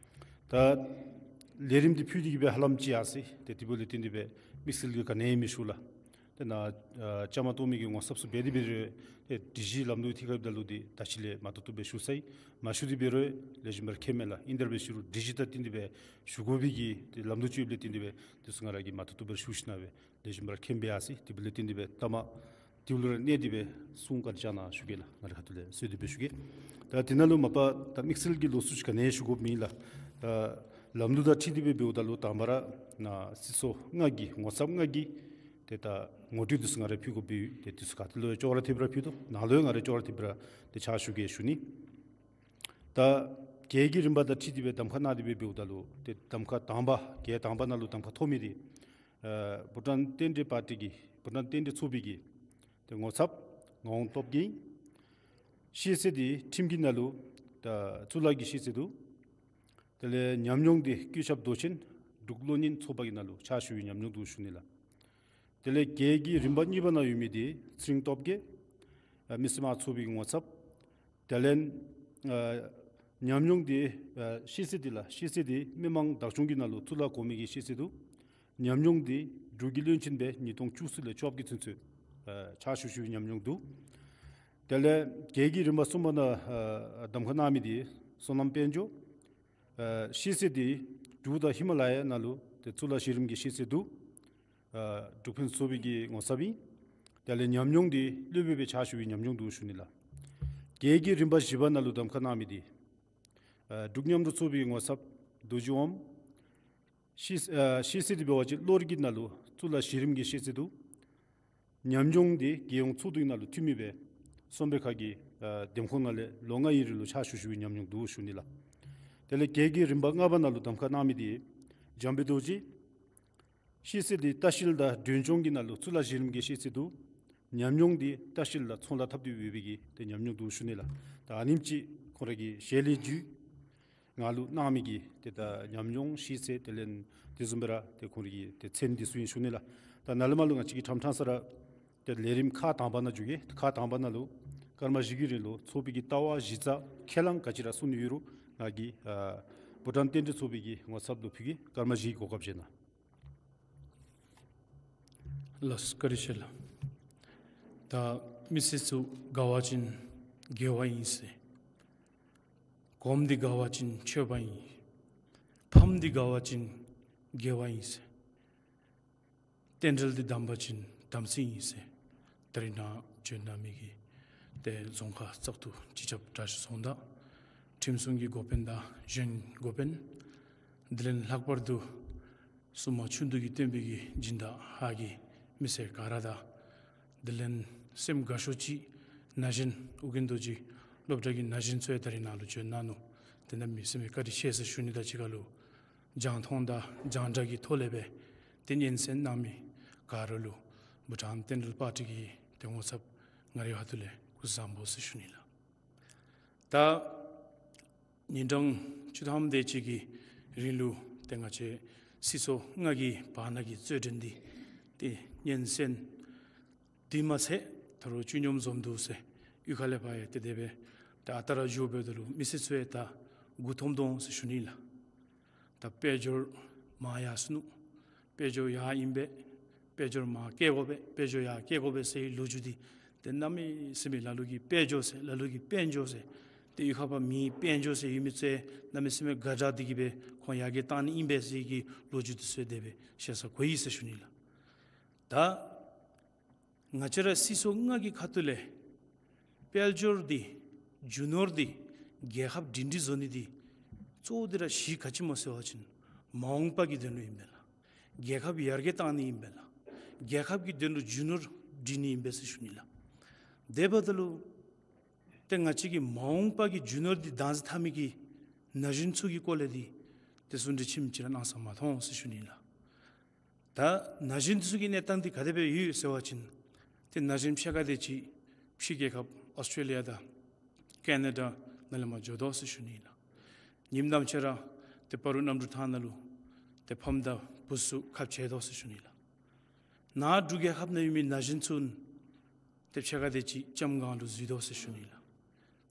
ད་ལས་རིམ་འདི་ཕུལ་ཏེ་གི་སྦེ་ཧ་ལམ་ཅིག་ཡར་སོ་ཡི། ཏེ་དེ་འབདཝ་ལས་བརྟེན་ཏེ་སྦེ་དམིགས་བསལ་གྱི་ག་ནི་ཡང་མི་ཞུ་ལགས། ཏེ་ནཱ་ཨ་བཅའ་མར་གཏོགས་མི་གི་ངོ་ཚབ་ཚུ་འབད་དེ་འབད་རུང་ཏེ་སྒྲིག་གཞི་ལམ་ལུགས་འཐུས་ཀ་ཡོདཔ་ད་ལུ་འདི་ད་ཅི་ལས་མ་ཏོག་ཏོ་སྦེ་ཞུ་ཚར་ཡི། མ་ཞུ་སྟེ་འབད་རུང་ལེགས་ཤོམ་སྦེ་ར་མཁྱེནམ་མས་ལགས། ཨིན་དེ་ར་འབད་ཞུ་རུང་སྒྲིག་གཞི་དང་བསྟུན་ཏེ་སྦེ་ཞུ་དགོ་པའི་གི་ཏེ་ལམ་ལུགས་ཅིག་ཡོདཔ་ལས་བརྟེན་ཏེ་སྦེ་འདི་ཚུ་ང་ར་གིས་མ་ཏོག་ཏོ་སྦེ་ར་ཞུ་ཞིནམ་ལས་སྦེ་ལེགས་ཤོམ་སྦེ་ར་མཁྱེན་པས་ཨ་ཟེར། དེ་འབདཝ་ལས་བརྟེན་ཏེ་སྦེ་ལྟ་མ་དེ་ལུ་ར་གནས་ཏེ་སྦེ་གསུང་བཀའ་དྲིན་བསྐྱང་གནང་ཞུ་གེ་ལགས། ང་རའི་ཁ་ཐུག་ལས་གསོལ་འདེབས་སྦེ་ཞུ་གེ། ད་དེ་ནང་ལུ་མ་པ་ད་དམིགས་བསལ་གྱི་ལོགས་སུ་ཅིག་ག་ནི་ཞུ་དགོཔ་མེད་ལགས། ད་ལམ་ལུགས་དང་འཁྲིལ་ཏེ་སྦེ་འབདཝ་ད་ལུ་དང་པ་ར་ནཱ་སྲིད་ཚོགས་ལྔ་གི་ངོ་ཚབ་ལྔ་གིས་ཏེ་ད་ངོ་སྤྲོད་འདི་ཚུ་ང་ར་ཕུལ་དགོཔ་སྦེ་ཏེ་འདི་ཚུ་ག་ཏེ་ལུ་ཡང་ཅོག་ར་འཐདཔ་ར་ཕུལ་དོ། ནཱ་ལུ་ཡང་ང་ར་ཅོག་ར་འཐདཔ་ར་ཏེ་ཕྱག་ཞུ་གེ་ཞུ་ནི། ད་གྱལ་གྱི་རིམ་པ་དང་འཁྲིལ་ཏེ་སྦེ་གདམ་ཁ་གནང་སྟེ་སྦེ་འབདཝ་ད་ལུ་ཏེ་གདམ་ཁ་དང་པ་གྱལ་དང་པ་ནང་ལུ་གདམ་ཁ་ཐོབ་མི་འདི་ཨ་བྷུ་ཊཱན་རྟེན་འབྲེལ་པར་ཊི་གི་བྷུ་ཊཱན་རྟེན་འབྲེལ་ཚོགས་པའི་གི་ཏེ་ངོ་ཚབ་ངག་དབང་སྟོབས་རྒྱས། ཤེས་ཚད་འདི་ཁྲིམས་ཀྱི་ནང་ལུ་ད་གཙུག་ལག་གི་ཤེས་ཚད་འདུག། དེ་ལས་ཉམས་མྱོང་འདི་ཀུན་ཁྱབ་མདོ་ཆེན་འབྲུག་གློག་བརྙན་ཚོགས་པ་གི་ནང་ལུ་ཕྱག་ཞུ་བའི་ཉམས་མྱོང་འདུག་ཞུ་ནི་ལགས། དེ་ལས་གྱལ་གྱི་རིམ་པ་གཉིས་པ་ནང་ཡོད་མི་འདི་ཚེ་རིང་སྟོབས་རྒྱས། ཨ་མི་སེར་དམངས་ཚོགས་པའི་ངོ་ཚབ། དེ་ལས་ཨ་ཉམས་མྱོང་འདི་ཨ་ཤེས་ཚད་འདི་ལགས། ཤེས་ཚད་འདི་མི་དམངས་བདག་སྐྱོང་གི་ནང་ལུ་གཙུག་ལག་གོང་མའི་གི་ཤེས་ཚད་འདུག། ཉམས་མྱོང་འདི་འབྲུག་གི་བློན་ཆེན་སྦེ་ཉིས་སྟོང་བཅུ་གསུམ་ལས་བཅོ་བརྒྱད་ཚུན་ཚོད་ཨ་ཕྱག་ཞུ་ཞུ་བའི་ཉམས་མྱོང་འདུག། དེ་ལས་གྱལ་གྱི་རིམ་པ་གསུམ་པ་ནང་ཨ་གདམ་ཁ་གནང་མི་འདི་བསོད་ནམས་དཔལ་འབྱོར། ཨ་ཤེས་ཚད་འདི་འབྲུག་དང་ཧི་མ་ལ་ཡ་ནང་ལུ་ཏེ་གཙུག་ལག་གཞི་རིམ་གྱི་ཤེས་ཚད་འདུག། ཨ་འབྲུག་ཕུན་ཚོགས་པའི་གི་ངོ་ཚབ་ཨིན། དེ་ལས་ཉམས་མྱོང་འདི་སློབ་དཔོན་སྦེ་ཕྱག་ཞུ་བའི་ཉམས་མྱོང་འདུག་ཞུ་ནི་ལགས། གྱལ་གྱི་རིམ་པ་བཞི་པ་ནང་ལུ་གདམ་ཁ་གནང་མི་འདི་ཨ་འབྲུག་མཉམ་རུབ་ཚོགས་པའི་ངོ་ཚབ་རྡོ་རྗེ་འོམ། ཤེས་ཨ་ཤེས་ཚད་འདི་འབད་བ་ཅིན་བློ་རིག་གི་ནང་ལུ་གཙུག་ལག་གཞི་རིམ་གྱི་ཤེས་ཚད་འདུག། ཉམས་མྱོང་འདི་རྒྱལ་ཡོངས་ཚོགས་འདུའི་ནང་ལུ་འཐུས་མི་སྦེ་གསོན་པོ་ཁ་གི་ཨ་འདེམས་ཁོངས་ནང་ལས་ལོ་ལྔ་ཨིན་རུང་ལུ་ཕྱག་ཞུ་ཞུ་བའི་ཉམས་མྱོང་འདུག་ཞུ་ནི་ལགས། དེ་ལས་གྱལ་གྱི་རིམ་པ་ལྔ་པ་ནང་ལུ་གདམ་ཁ་གནང་མི་འདི་འཇམ་དཔལ་རྡོ་རྗེ། ཤེས་ཚད་འདི་ལྟ་བཤལ་དང་མགྲོན་སྐྱོང་གི་ནང་ལུ་གཙུག་ལག་གཞི་རིམ་གྱི་ཤེས་ཚད་འདུག། ཉམས་མྱོང་འདི་ལྟ་བཤལ་དང་ཚོང་ལཱ་འཐབ་སྟེ་ཡོད་པའི་གི་ཏེ་ཉམས་མྱོང་འདུག་ཞུ་ནི་ལགས། ད་ཨ་ནེམ་ཅིག་ཁོང་ར་གི་ཞལ་ལས་བརྒྱུད་ང་ལུ་གནང་མི་གི་ཏེ་ད་ཉམས་མྱོང་ཤེས་ཚད་དེ་ལས་དེ་བཟུམ་སྦེ་ར་ཏེ་ཁོང་ར་གི་ཏེ་མཚན་འདི་ཚུ་ཨིན་ཞུ་ནི་ལགས། ད་ནཱ་ལས་མར་ལུ་ང་བཅས་ཀྱིས་ཕྲང་ཕྲང་ས་ར་ཏེ་ལས་རིམ་ཁག་དང་པ་ནང་འགྱོ་གེ། ཁག་དང་པ་ནང་ལུ་སྐར་མ་བཞི་གི་རིང་ལུ་ཚོགས་པའི་གི་ལྟ་བ་གཞི་རྩ་ཁས་བླངས་ག་ཅི་ར་གསུང་ནི་ཡོད་རུང་ང་གིས་ཨ་བྷུ་ཊཱན་རྟེན་འབྲེལ་ཚོགས་པའི་གི་ངོ་ཚབ་ལུ་ཕུལ་གེ། སྐར་མ་བཞི་གི་གོ་སྐབས་བྱིན་གནང་། ལགས་སོ། བཀའ་དྲིན་ཆེ་ལགས། ད་མི་སེར་ཚུ་དགའ་བ་ཅིན་དགེ་བ་ཨིན་ཟེར། གོངམ་འདི་དགའ་བ་ཅིན་ཆོས་པ་ཨིན། ཕམ་འདི་དགའ་བ་ཅིན་དགེ་བ་ཨིན་ཟེར། རྟེན་འབྲེལ་འདི་དམ་པ་ཅིན་དམ་ཚིག་ཨིན་ཟེར། ད་རིས་ནཱ་བྱོན་གནང་མི་གི་ཏེ་རྫོང་ཁག་བཙག་འཐུ་སྤྱི་ཁྱབ་བཀྲ་ཤིས་ཚོང་བདག། ཁྲིམས་སྲུང་གི་འགོ་དཔོན་དང་གཞན་འགོ་དཔོན། དེ་ལས་ལྷག་པར་དུ་སྲུང་མ་ཆུ་འདུ་གི་སྟོན་པའི་གི་སྦྱིན་བདག་ཧཱ་གི་མི་སེར་ག་ར་དང་། དེ་ལས་སེམས་དགའ་ཤོས་ཅིག་ན་གཞོན་ཨོ་རྒྱན་རྡོ་རྗེ་སློབ་གྲྭ་གི་ན་གཞོན་ཚུ་ཡང་ད་རིས་ནཱ་ལུ་བྱོན་གནང་ནུག། དེ་གནམ་མེད་ས་མེད་བཀའ་དྲིན་ཆེ་ཟེར་ཞུ་ནི་དང་གཅིག་ཁར་ལུ་རྒྱང་མཐོང་དང་རྒྱང་བསྒྲགས་ཀྱི་ཐོག་ལས་སྦེ་ཏེ་སྙན་གསན་གནང་མི་ག་ར་ལུ་བྷུ་ཊཱན་རྟེན་འབྲེལ་པར་ཊི་གི་ཏེ་ངོ་ཚབ་ང་རའི་ཁ་ཐུག་ལས་སྐུ་གཟུགས་བཟང་པོ་ཟེར་ཞུ་ནི་ལགས། ད་ཉིན་གྲངས་བཅུ་ཐམ་དེ་ཅིག་གི་རིང་ལུ་ཏེ་ང་བཅས་སྲིད་ཚོགས་ལྔ་གི་བར་ན་གི་རྩོད་འགྲན་འདི་ཏེ་སྙན་གསན་འདི་མ་ཚད་ད་རུང་བཅུད་སྙོམས་འཛོམས་འདུག་ཟེར་གཡུས་ཁ་ལས་ཕར་ཡང་ཏེ་དེ་སྦེ་ཏེ་ཨ་རྟག་ར་འགྱོ་འབདཝ་ད་ལུ་མི་སེར་ཚུ་ཡང་ད་མགུ་འཐོམ་འཐོམ་ཟེར་ཞུ་ནི་ལགས། ད་དཔལ་འབྱོར་མར་ཡར་སོ་ནུག། དཔལ་འབྱོར་ཡར་ཨིན་པས། དཔལ་འབྱོར་མར་བསྐྱལ་དགོ་པས། དཔལ་འབྱོར་ཡར་བསྐྱལ་དགོ་པས་ཟེར་བའི་ལོ་རྒྱུས་འདི་ཏེ་གནམ་མེད་ས་མེད་ལ་ལུ་གིས་དཔལ་འབྱོར་ཟེར་ལ་ལུ་གིས་དཔལ་འབྱོར་ཟེར་ཏེ་གཡུས་ཁ་པ་མི་དཔལ་འབྱོར་ཟེར་ཡོད་མི་ཚུ་གནམ་མེད་ས་མེད་དགའ་དྲགས་འདི་གིས་སྦེ་ཁོང་ཡར་རྒྱས་བཏང་ནི་ཨིན་པས་ཟེར་གྱི་ལོ་རྒྱུས་འདི་ཚུ་དེ་སྦེ་ཤེས་ས་གོ་ཡི་ཟེར་ཞུ་ནི་ལགས། ད་ང་བཅས་ར་སྲིད་ཚོགས་ལྔ་གི་ཁ་ཐུག་ལས་དཔལ་འབྱོར་འདི་རྒྱུ་ནོར་འདི་རྒྱལ་ཁབ་སྒྲིང་སྒྲིང་བཟོ་ནི་འདི་གཙོ་བོ་འདི་ར་གཞི་ག་ཅི་སྨོ་ཟེར་བ་ཅིན་མ་འོངས་པ་གི་དོན་ལུ་ཨིན་པས་ལགས། རྒྱལ་ཁབ་ཡར་རྒྱས་བཏང་ནི་ཨིན་པས་ལགས། རྒྱལ་ཁབ་ཀྱི་དོན་ལུ་རྒྱུ་ནོར་སྒྲིང་ནི་ཨིན་པས་ཟེར་ཞུ་ནི་ལགས། དེ་འབདཝ་ད་ལུ་ཏེ་ང་བཅས་ཀྱི་མ་འོངས་པ་གི་རྒྱུ་ནོར་འདི་བདག་འཛིན་འཐབ་མི་གི་ན་གཞོན་ཚུ་གི་སྐོར་ལས་འདི་ཏེ་གསུང་གྲོས་ཅིག་ཅིག་ར་གནང་ས་མ་མཐོང་ཟེར་ཞུ་ནི་ལགས། ད་ན་གཞོན་ཚུ་གི་གནས་སྟངས་འདི་ག་དེ་སྦེ་ཡོད་ཟེར་བ་ཅིན་ཏེ་ན་གཞོན་ཕྱེད་ཀ་དེ་ཅིག་ཕྱི་རྒྱལ་ཁབ་ཨོསི་ཊེ་ལི་ཡ་དང་ཀེ་ན་ཌ་ནང་ལས་མར་འགྱོ་དོ་ཟེར་ཞུ་ནི་ལགས། ཉིནམ་དང་པ་ཅིག་ར་ཏེ་སྤ་རོ་གནམ་གྲུ་ཐང་ནང་ལུ་ཏེ་ཕམ་དང་བུ་ཚུ་ཁ་འཕྱལ་དོ་ཟེར་ཞུ་ནི་ལགས། ནཱ་འབྲུག་རྒྱལ་ཁབ་ནང་ཡོད་མི་ན་གཞོན་ཚུ་ཏེ་ཕྱེད་ཀ་དེ་ཅིག་ལྕམ་སྒང་ལུ་འཛུལ་དོ་ཟེར་ཞུ་ནི་ལགས།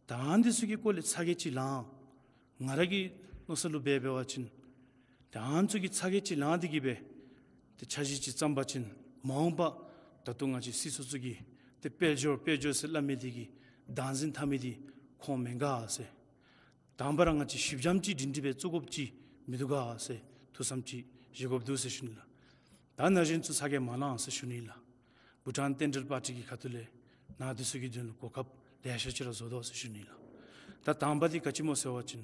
ད་ཨ་ནི་ཚུ་གི་སྐོར་ལས་ཚ་གྱང་ཅིག་ལང་། ང་ར་གི་མནོ་ས་ལུ་འབད་འབད་བ་ཅིན་ད་ཨ་ནི་ཚུ་གི་ཚ་གྱང་ཅིག་ལང་འདི་གིས་སྦེ་ཏེ་འཆར་གཞི་ཅིག་བརྩམ་པ་ཅིན་མ་འོངས་པ་ ད་ལྟོ་ང་བཅས་སྲིད་ཚོགས་ཚུ་གིས་ཏེ་དཔལ་འབྱོར་དཔལ་འབྱོར་ཟེར་སླབ་མི་འདི་གིས་བདག་འཛིན་འཐབ་མི་འདི་ཁོང་མེན་ག་ཟེར། དང་པ་ར་ང་བཅས་ཞིབ་འཇམ་ཅིག་སྒྲིང་སྒྲི་སྦེ་བཙུགས་དགོཔ་ཅིག་མིན་འདུག་ག་ཟེར་ཐུགས་བསམ་ཅིག་བཞེས་དགོཔ་འདུག་ཟེར་ཞུ་ནི་ལགས། ད་ན་གཞོན་ཚུ་ཚ་གྱང་མ་ལང་ཟེར་ཞུ་ནི་ལགས། བྷུ་ཊཱན་བསྟན་འགྲོའི་པར་ཊི་གི་ཁ་ཐུག་ལས་ནཱ་འདི་ཚུ་གི་དོན་ལུ་གོ་སྐབས་ལེ་ཤ་ཅིག་ར་བཟོ་དོ་ཟེར་ཞུ་ནི་ལགས། ད་དང་པ་འདི་ག་ཅི་སྨོ་ཟེར་བ་ཅིན་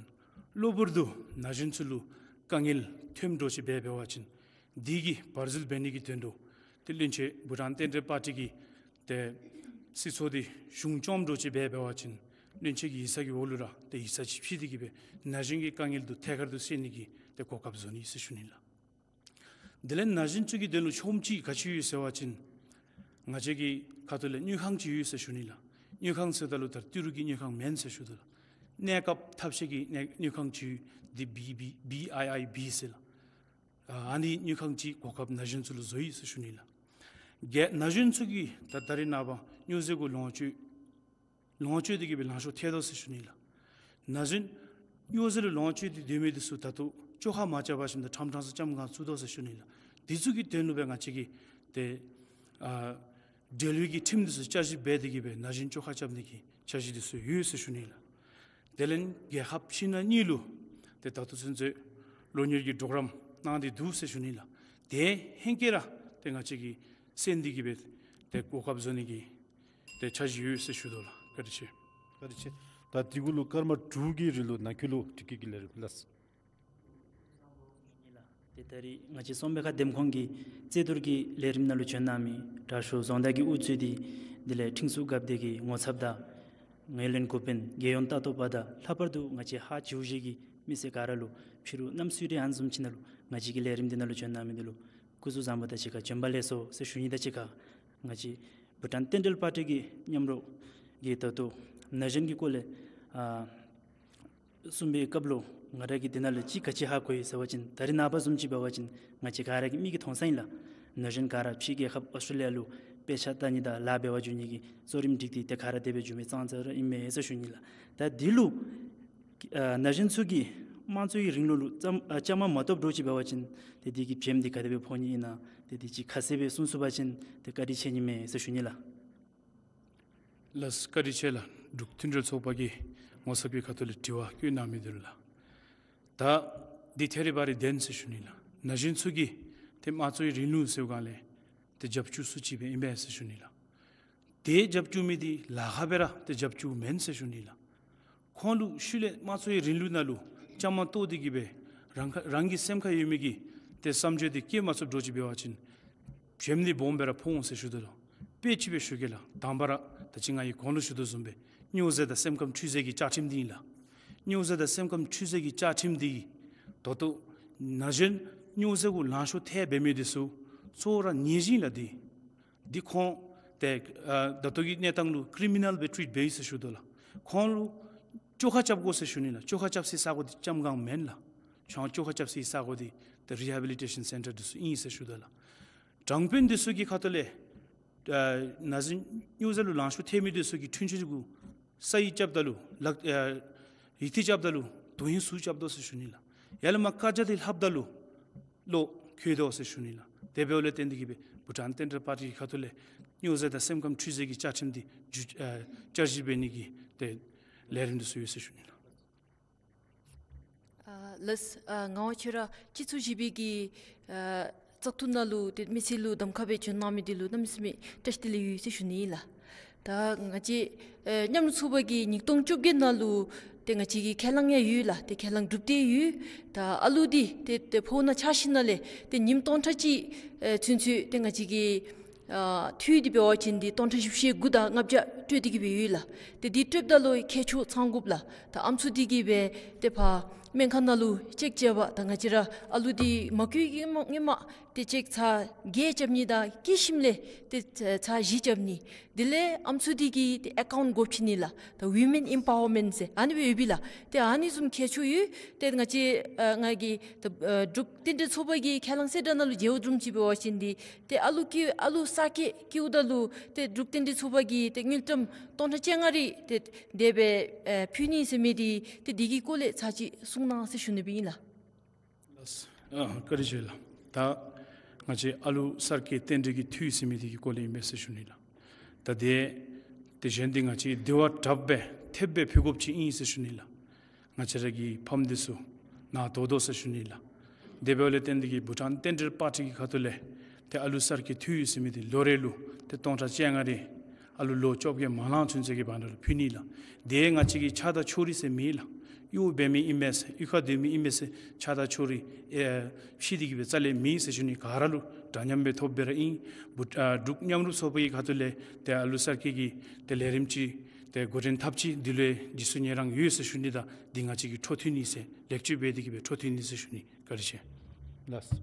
གློ་བུར་དུ་ན་གཞོན་ཚུ་ལུ་དཀའ་ངལ་ཐོནམ་འདྲཝ་ཅིག་འབད་འབད་བ་ཅིན་འདི་གི་བར་འཛུལ་འབད་ནི་གི་དོན་ལུ་ཏེ་བློན་ཆེན་བྷུ་ཊཱན་བསྟན་འགྲོའི་པར་ཊི་གིས་ཏེ་སྲིད་ཚོགས་འདི་གཞུང་སྐྱོངམ་འདྲཝ་ཅིག་འབད་འབད་བ་ཅིན་བློན་ཆེན་གྱི་ཡིག་ཚང་གི་འོག་ལུ་ར་ཏེ་ཡིག་ཚང་ཅིག་ཕུལ་ཏེ་གིས་སྦེ་ན་གཞོན་གྱི་དཀའ་ངལ་འདི་ཐད་ཀར་དུ་སེལ་ནི་གི་ཏེ་གོ་སྐབས་བཟོ་ནི་ཟེར་ཞུ་ནི་ལགས། དེ་ལས་ན་གཞོན་ཚུ་གི་དོན་ལུ་ཆོག་མི་ཅིག་ག་ཅི་ཡོད་ཟེར་བ་ཅིན་ང་བཅས་ཀྱི་ཁ་ཐུག་ལས་དངུལ་ཁང་ཅིག་ཡོད་ཟེར་ཞུ་ནི་ལགས། དངུལ་ཁང་ཟེརཝ་ད་ལུ་ད་ཏི་རུ་གི་དངུལ་ཁང་མེན་ཟེར་ཞུ་དོ་ལགས། གནས་སྐབས་ཐབས་ཤེས་ཀྱི་དངུལ་ཁང་ཅིག་ཡོད། འདི་བི་བི་བི་ཨའི་ཨའི་བི་ཟེར་ལགས། ཨ་ཨ་ནི་དངུལ་ཁང་ཅིག་གོ་སྐབས་ན་གཞོན་ཚུ་ལུ་བཟོ་ཡི་ཟེར་ཞུ་ནི་ལགས། ག་ན་གཞོན་ཚུ་གིས་ད་ད་རེས་ནངས་པ་སྨྱོ་རྫས་གུ་ལོངས་སྤྱོད་ལོངས་སྤྱོད་དེ་གིས་སྦེ་ལང་ཤོར་ཐལ་དོ་ཟེར་ཞུ་ནི་ལགས། ན་གཞོན་སྨྱོ་རྫས་ལུ་ལོངས་སྤྱོད་དེ་སྡོད་མི་འདི་ཚུ་ད་ལྟོ་བཅོ་ཁ་མ་རྐྱབ་པ་ཅིན་ད་ཕྲང་ཕྲང་ས་ལྕམ་གང་ཚུད་དོ་ཟེར་ཞུ་ནི་ལགས། འདི་ཚུ་གི་དོན་ལུ་སྦེ་ང་བཅས་ཀྱིས་ཏེ་ཨ་འབྲེལ་ཡོད་ཀྱི་ཁྲིམས་འདི་ཚུ་བསྐྱར་ཞིབ་འབད་དེ་གིས་སྦེ་ན་གཞོན་བཅོ་ཁ་རྐྱབ་ནི་གི་འཆར་གཞི་འདི་ཚུ་ཡོད་ཟེར་ཞུ་ནི་ལགས། དེ་ལས་རྒྱལ་ཁབ་ཕྱི་ནང་གཉིས་ལུ་ཏེ་ད་ལྟོ་ཚུན་ཚོད་སློབ་གཉེར་གྱི་གྲོགས་རམ་གནང་སྟེ་འདུག་ཟེར་ཞུ་ནི་ལགས། དེ་ཧེང་སྐལ་ར་ཏེ་ང་བཅས་ཀྱིས་གསན་ཏེ་གིས་སྦེ་ཏེ་གོ་སྐབས་བཟོ་ནི་གི་ཏེ་འཆར་གཞི་ཡོད་ཟེར་ཞུ་དོ་ལགས། བཀའ་དྲིན་ཆེ། བཀའ་དྲིན་ཆེ། ད་དེ་གུ་ལུ་སྐར་མ་དྲུག་གི་རིང་ལུ་ནང་འཁོད་ལུ་དྲི་བཀོད་ཀྱི་ལས་རིམ་ལགས། ཏེ་ད་རིས་ང་བཅས་གསང་སྦས་ཁ་འདེམས་ཁོངས་ཀྱི་རྩོད་བསྡུར་གྱི་ལས་རིམ་ནང་ལུ་བྱོན་གནང་མི་དྲག་ཤོས་རྫོང་བདག་གི་དབུ་གཙོས་ཏེ་དེ་ལས་ཁྲིམས་སྲུང་འགག་སྡེ་གི་ངོ་ཚབ་དང་ངོས་ལེན་འགོ་དཔོན་རྒྱལ་ཡོངས་ལྟ་རྟོག་པ་དང་ལྷག་པར་དུ་ང་བཅས་ཧཱ་ཇིའུ་ཞི་གི་མི་སེར་ག་ར་ལུ་ཕྱི་རུ་གནམ་སྲོས་རི་ཨན་བཟུམ་ཅིག་ནང་ལུ་ང་བཅས་ཀྱི་ལས་རིམ་འདི་ནང་ལུ་བྱོན་གནང་མི་འདི་ལུ་སྐུ་གཟུགས་བཟང་པོ་དང་གཅིག་ཁར་བྱོན་པ་ལེགས་སོ་ཟེར་ཞུ་ནི་དང་གཅིག་ཁར་ང་བཅས་བྷུ་ཊཱན་བསྟན་འགྲོའི་པར་ཊི་གི་མཉམ་རོགས་ཀྱིས་ད་ལྟོ་ན་གཞོན་གྱི་སྐོར་ལས་ཨ་གསུངས་པའི་སྐབས་ལུ་ང་ར་གིས་འདི་ནང་ལུ་གཅིག་ག་ཅི་ཧ་གོ་ཡི་ཟེར་བ་ཅིན་ད་རེས་ནངས་པ་བཟུམ་ཅིག་འབད་བ་ཅིན་ང་བཅས་ག་ར་གི་མིག་གིས་མཐོང་ས་ཨིན་ལགས། ན་གཞོན་ག་ར་ཕྱི་རྒྱལ་ཁབ་ཨོསི་ཊྲེ་ལི་ཡ་ལུ་དཔེ་ཆ་ལྟ་ནི་དང་ལཱ་འབད་བར་འགྱོ་ནི་གི་གཙོ་རིམ་སྒྲིག་སྟེ་ཏེ་ག་ར་དེ་སྦེ་འགྱོ་མི་ཙང་ཙ་ར་ཨིན་མས་ཟེར་ཞུ་ནི་ལགས། ད་འདི་ལུ་ཨ་ན་གཞོན་ཚུ་གིས་དམངས་གཙོའི་རིང་ལུགས་ལུ་བཅའ་ཨ་བཅའ་མར་མ་གཏོགསཔ་འདྲཝ་ཅིག་འབད་བ་ཅིན་ཏེ་འདི་གི་བྱེམ་འདི་ག་དེ་སྦེ་ཕོག་ནི་ཨིན་ན་ཏེ་འདི་ཅིག་ཁ་གསལ་སྦེ་གསུང་ཚུགས་པ་ཅིན་ཏེ་བཀའ་དྲིན་ཆེ་ནི་མས་ཟེར་ཞུ་ནི་ལགས། ལགས་བཀའ་དྲིན་ཆེ་ལགས། འབྲུག་མཐུན་འབྲེལ་ཚོགས་པ་གི་ངོ་ཚབ་ཀྱི་ཁ་ཐུག་ལས་དྲི་བ་བཀོད་གནང་མི་འདི་ལུ་ལགས། ད་འདི་ཐད་རི་བ་རི་བདེན་ཟེར་ཞུ་ནི་ལགས། ན་གཞོན་ཚུ་གིས་ཏེ་དམངས་གཙོའི་རིང་ལུགས་ཟེར་བའི་སྒང་ལས་ཏེ་རྒྱབ་སྐྱོར་ཚུ་ཅིག་སྦེ་ཨིན་པས་ཟེར་ཞུ་ནི་ལགས། ཏེ་རྒྱབ་སྐྱོར་མི་འདི་ལཱ་ཁག་སྦེ་ར་ཏེ་རྒྱབ་སྐྱོར་མེན་ཟེར་ཞུ་ནི་ལགས། ཁོང་ལུ་ཤུལ་ལས་དམངས་གཙོའི་རིང་ལུགས་ནང་ལུ་བཅའ་མར་གཏོགས་ཏེ་གིས་སྦེ་རང་ཁ་རང་གི་སེམས་ཁར་ཡོད་མི་གི་ཏེ་བསམ་སྤྱོད་འདི་བསྐྱེད་མ་ཚུགསཔ་འདྲཝ་ཅིག་འབད་བ་ཅིན་བྱེམ་འདི་སྦོམ་སྦེ་ར་ཕོག་འོང་ཟེར་ཞུ་དོ་ལགས། དཔེ་ཅིག་སྦེ་ཞུ་གེ་ལགས། དང་པ་ར་ད་ཅི་ང་གིས་གོང་ལུ་ཞུ་དོ་བཟུམ་སྦེ་སྨྱོ་རྫས་དང་སེམས་ཁམས་འཁྲུད་རྫས་ཀྱི་བཅའ་ཁྲིམས་འདི་ཨིན་ལགས། སྨྱོ་རྫས་དང་སེམས་ཁམས་འཁྲུད་རྫས་ཀྱི་བཅའ་ཁྲིམས་འདི་ད་ལྟོ་ན་གཞོན་སྨྱོ་རྫས་གུ་ལང་ཤོར་ཐལ་འབད་མི་འདི་ཚུ་གཙོ་བོ་ར་ཉེས་བྱིན་ལགས། འདི་འདི་ཁོང་ཏེ་ཨ་ད་ལྟོ་གི་གནས་སྟངས་ལུ་ཀི་རི་མི་ནཱལ་སྦེ་ཊིཊ་འབད་ཡི་ཟེར་ཞུ་དོ་ལགས། ཁོང་ལུ་བཅོ་ཁ་རྐྱབ་དགོ་ཟེར་ཞུ་ནི་ལགས། བཅོ་ཁ་རྐྱབ་སའི་ས་གོ་འདི་ལྕམ་གང་མེན་ལགས། ཁོང་བཅོ་ཁ་རྐྱབ་སའི་ས་གོ་འདི་ཏེ་རི་ཧེ་བི་ལི་ཊེ་ཤཱན་སེན་ཊར་འདི་ཚུ་ཨིན་ཟེར་ཞུ་དོ་ལགས། དྲང་དཔོན་འདི་ཚུ་གི་ཁ་ཐུག་ལས་ཨ་ན་གཞོན་སྨྱོ་རྫས་ལུ་ལང་ཤོར་ཐལ་མི་འདི་ཚུ་གི་འཁྲུན་ཆོད་གུ་ས་ཡིག་རྐྱབ་ད་ལུ་ལག་ཨ་ཡིག་ཐིག་རྐྱབ་ད་ལུ་དོན་ཧིང་ཟུར་རྐྱབ་དོ་ཟེར་ཞུ་ནི་ལགས། ཡར་ལས་མར་བཀའ་རྒྱ་འདི་ལྷབ་ད་ལུ་བློ་འགྱོད་དོ་ཟེར་ཞུ་ནི་ལགས། དེ་འབདཝ་ལས་བརྟེན་ཏེ་གིས་སྦེ་བྷུ་ཊཱན་བསྟན་འགྲོའི་པར་ཊི་གི་ཁ་ཐུག་ལས་སྨྱོ་རྫས་དང་སེམས་ཁམས་འཁྲུད་རྫས་ཀྱི་བཅའ་ཁྲིམས་འདི་བསྒྱུར་ཨ་བསྐྱར་ཞིབ་འབད་ནི་གི་ཏེ་ལས་རིམ་འདི་ཚུ་ཡོད་ཟེར་ཞུ་ནི་ལགས། ཨ་ལགས། ཨ་ངག་དབང་ཁྱོད་ར་སྤྱི་ཚོགས་བཞི་པའི་གི་ཨ་བཙག་འཐུ་ནང་ལུ་ཏེ་མི་སེར་ལུ་གདམ་ཁ་སྦེ་བྱོན་གནང་མི་འདི་ལུ་གནམ་མེད་ས་མེད་བཀྲ་ཤིས་བདེ་ལེགས་ཡོད་ཟེར་ཞུ་ནི་ཨིན་ལགས། ད་ང་བཅས་ཨེ་མཉམ་རུབ་ཚོགས་པ་གིས་ཉིས་སྟོང་བཅོ་བརྒྱད་ནང་ལུ་ཏེ་ང་བཅས་ཀྱི་ཁས་བླངས་ཡང་ཡོད་ལགས། ཏེ་ཁས་བླངས་གྲུབ་སྟེ་ཡོད། ད་ཨ་ལུ་འདི་ཏེ་ཏེ་ཕོཝ་ནང་ཆགས་ཞིནམ་ལས་ཏེ་ཉིནམ་སྟོང་ཕྲག་གཅིག་ཨེ་ཚུན་ཚོད་ཏེ་ང་བཅས་ཀྱི་ཨ་འཐུས་འདི་འབད་བ་ཅིན་འདི་སྟོང་ཕྲག་བཞི་བཅུ་ཞེ་དགུ་དང་ལྔ་བརྒྱ་སྤྲོད་དེ་གིས་སྦེ་ཡོད་ལགས། ཏེ་འདི་སྤྲོདཔ་ད་ལུ་ཁྱད་ཆོས་ཚང་དགོཔ་ལགས། ད་ཨམ་སྲུ་འདི་གིས་སྦེ་ཏེ་ཕར་སྨན་ཁང་ནང་ལུ་ཅེཀ་རྐྱབ་པ་དང་ང་བཅས་ར་ཨ་ལུ་འདི་མ་སྐྱེ་སྔོན་མ་སྔོན་མ་ཏེ་ཅེཀ་ཚར་བརྒྱད་རྐྱབ་ནི་དང་སྐྱེས་ཞིནམ་ལས་ཏེ་ཚར་བཞི་རྐྱབ་ནི། དེ་ལས་ཨམ་སྲུ་འདི་གི་ཏེ་ཨེ་ཀའུནཊ་སྒོ་ཕྱེ་ནི་ལགས། ད་ཝི་མེན་ཨིམ་པ་ཝར་མེནཊ་ཟེར་ཨ་ནི་སྦེ་ཡོད་པས་ལགས། ཏེ་ཨ་ནི་བཟུམ་ཁྱད་ཆོས་ཡོད། ཏེ་ང་བཅས་ཨ་ང་གིས་ད་ཨ་འབྲུག་རྟེན་འབྲེལ་ཚོགས་པ་གི་ཁས་བླངས་གསལ་བསྒྲགས་ནང་ལུ་མཇལཝ་བཟུམ་ཅིག་འབད་བ་ཅིན་འདི་ཏེ་ཨ་ལུ་སྐྱེ་ཨ་ལུ་གསར་སྐྱེས་སྐྱེཝ་ད་ལུ་ཏེ་འབྲུག་རྟེན་འབྲེལ་ཚོགས་པ་གིས་ཏེ་དངུལ་ཀྲམ་སྟོང་ཕྲག་བཅོ་ལྔ་རེ་ཏེ་དེ་སྦེ་ཨེ་ཕུལ་ནི་ཟེར་མི་འདི་ཏེ་འདི་གི་སྐོར་ལས་ཚར་གཅིག་གསུང་གནང་ཟེར་ཞུ་ནི་སྦེ་ཨིན་ལགས། ལགས། ཨ་བཀའ་དྲིན་ཆེ་ལགས། ད་ ང་བཅས་ཨ་ལུ་གསར་སྐྱེས་རྟེན་འབྲེལ་གྱི་འཐུས་ཟེར་མི་འདི་གི་སྐོར་ལས་ཨིན་པས་ཟེར་ཞུ་ནི་ལགས། ད་དེ་དེ་གཞན་འདི་ང་བཅས་འདི་བ་དྲགཔ་སྦེ་ཐེབས་སྦེ་ཕུལ་དགོཔ་ཅིག་ཨིན་ཟེར་ཞུ་ནི་ལགས། ང་བཅས་ར་གི་ཕམ་འདི་ཚུ་ནཱ་དོ་དོ་ཟེར་ཞུ་ནི་ལགས། དེ་འབདཝ་ལས་བརྟེན་ཏེ་གིས་བྷུ་ཊཱན་རྟེན་འབྲེལ་པར་ཊི་གི་ཁ་ཐུག་ལས་ཏེ་ཨ་ལུ་གསར་སྐྱེས་འཐུས་ཟེར་མི་འདི་ལོ་རེ་ལུ་ཏེ་སྟོང་ཕྲག་བཅོ་ལྔ་རེ་ཨ་ལུ་ལོ་བཅོ་བརྒྱད་མ་ལང་ཚུན་ཚོད་ཀྱི་བར་ན་ལུ་ཕུལ་ནི་ལགས། དེ་ང་བཅས་ཀྱི་ཆགས་སྡང་ཕྱོགས་རིས་ཟེར་མེད་ལགས། གཡོག་འབད་མི་ཨིན་མས་ཟེར་གཡུས་ཁར་སྡོད་མི་ཨིན་མས་ཟེར་ཆགས་སྡང་ཕྱོགས་རིས་ཨེ་ཕྱེ་སྟེ་གིས་སྦེ་རྩ་ལས་མེད་ཟེར་ཞུ་ནི། ག་ར་ལུ་འདྲ་མཉམ་སྦེ་ཐོབ་སྦེ་ར་ཨིན། བུ་ཨ་འབྲུག་མཉམ་རུབ་ཚོགས་པ་གི་ཁ་ཐུག་ལས་ཏེ་ཨ་ལུ་གསར་སྐྱེས་ཀྱི་ཏེ་ལས་རིམ་ཅིག་ཏེ་འགོ་འདྲེན་འཐབ་ཅི། འདི་ལུ་རྗེས་སུ་ཡི་རང་ཡོད་ཟེར་ཞུ་ནི། ད་འདི་ང་བཅས་ཀྱི་འཕྲོ་མཐུད་ནི་ཟེར་ལེགས་བཅོས་འབད་དེ་གིས་སྦེ་འཕྲོ་མཐུད་ནི་ཟེར་ཞུ་ནི། བཀའ་དྲིན་ཆེ། ལགས།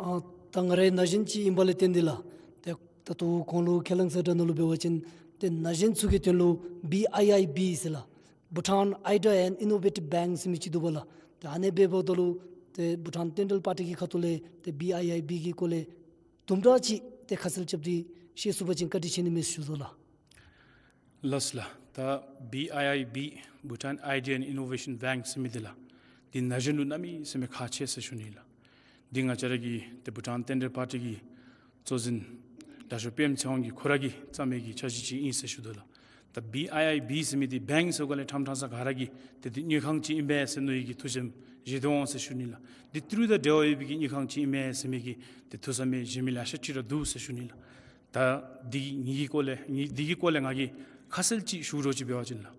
ཨ་ད་ང་རའི་ན་གཞོན་ཅིག་ཨིན་པ་ལས་བརྟེན་ཏེ་ལགས། ཏེ་ད་ལྟོ་ཁོང་ལུ་ཁས་བླངས་གསལ་བསྒྲགས་ནང་ལུ་འབད་བ་ཅིན་ཏེ་ན་གཞོན་ཚུ་གི་དོན་ལུ་བི་ཨའི་ཨའི་བི་ཟེར་ལགས། Bhutan Idea and Innovative Bank ཟེར་མི་ཅིག་འདུག་པ་ལགས། ཏེ་ཨ་ནི་འབདཝ་ད་ལུ་ཏེ་བྷུ་ཊཱན་རྟེན་འབྲེལ་པར་ཊི་གི་ཁ་ཐུག་ལས་ཏེ་བི་ཨའི་ཨའི་བི་གི་སྐོར་ལས་དུམ་གྲ་ཅིག་ཏེ་ཁ་གསལ་རྐྱབ་སྟེ་བཤད་ཚུགས་པ་ཅིན་བཀའ་དྲིན་ཆེ་ནི་མས་ཞུ་དོ་ལགས། ལགས་ལགས། ད་བི་ཨའི་ཨའི་བི་Bhutan Idea and Innovation Bank ཟེར་མི་འདི་ལགས། འདི་ན་གཞོན་ལུ་གནམ་མེད་ས་མེད་ཁག་ཆེ་ཟེར་ཞུ་ནི་ལགས། འདི་ང་བཅས་ར་གི་ཏེ་བྷུ་ཊཱན་རྟེན་འབྲེལ་པར་ཊི་གི་གཙོ་འཛིན་ལགས་ཞུ་པདྨ་ཚེ་དབང་གིས་ཁོ་ར་གིས་བརྩམས་མི་གི་འཆར་གཞི་ཅིག་ཨིན་ཟེར་ཞུ་དོ་ལགས། ད་བི་ཨའི་ཨའི་བི་ཟེར་མི་འདི་བེངཀ་ཟེར་ག་ལས་ཕྲང་ཕྲང་ས་ག་ར་གིས་ཏེ་འདི་དངུལ་ཁང་ཅིག་ཨིན་པས་ཟེར་མནོ་ཡི་གི་ཐུགས་བཞེད་བཞེས་དོ་འོང་ཟེར་ཞུ་ནི་ལགས། འདི་ཏི་རུ་དང་འབྲེལ་བ་ཡོད་པའི་གི་དངུལ་ཁང་ཅིག་ཨིན་མས་ཟེར་མི་གི་ཏེ་ཐུགས་བསམ་མེད་བཞེས་མི་ལེ་ཤ་ཅིག་ར་འདུག་ཟེར་ཞུ་ནི་ལགས། ད་འདི་ངེ་གི་སྐོར་ལས་ངེ་འདི་གི་སྐོར་ལས་ང་གིས་ཁ་གསལ་ཅིག་ཞུ་རོགས་ཅིག་འབད་བ་ཅིན་ལགས།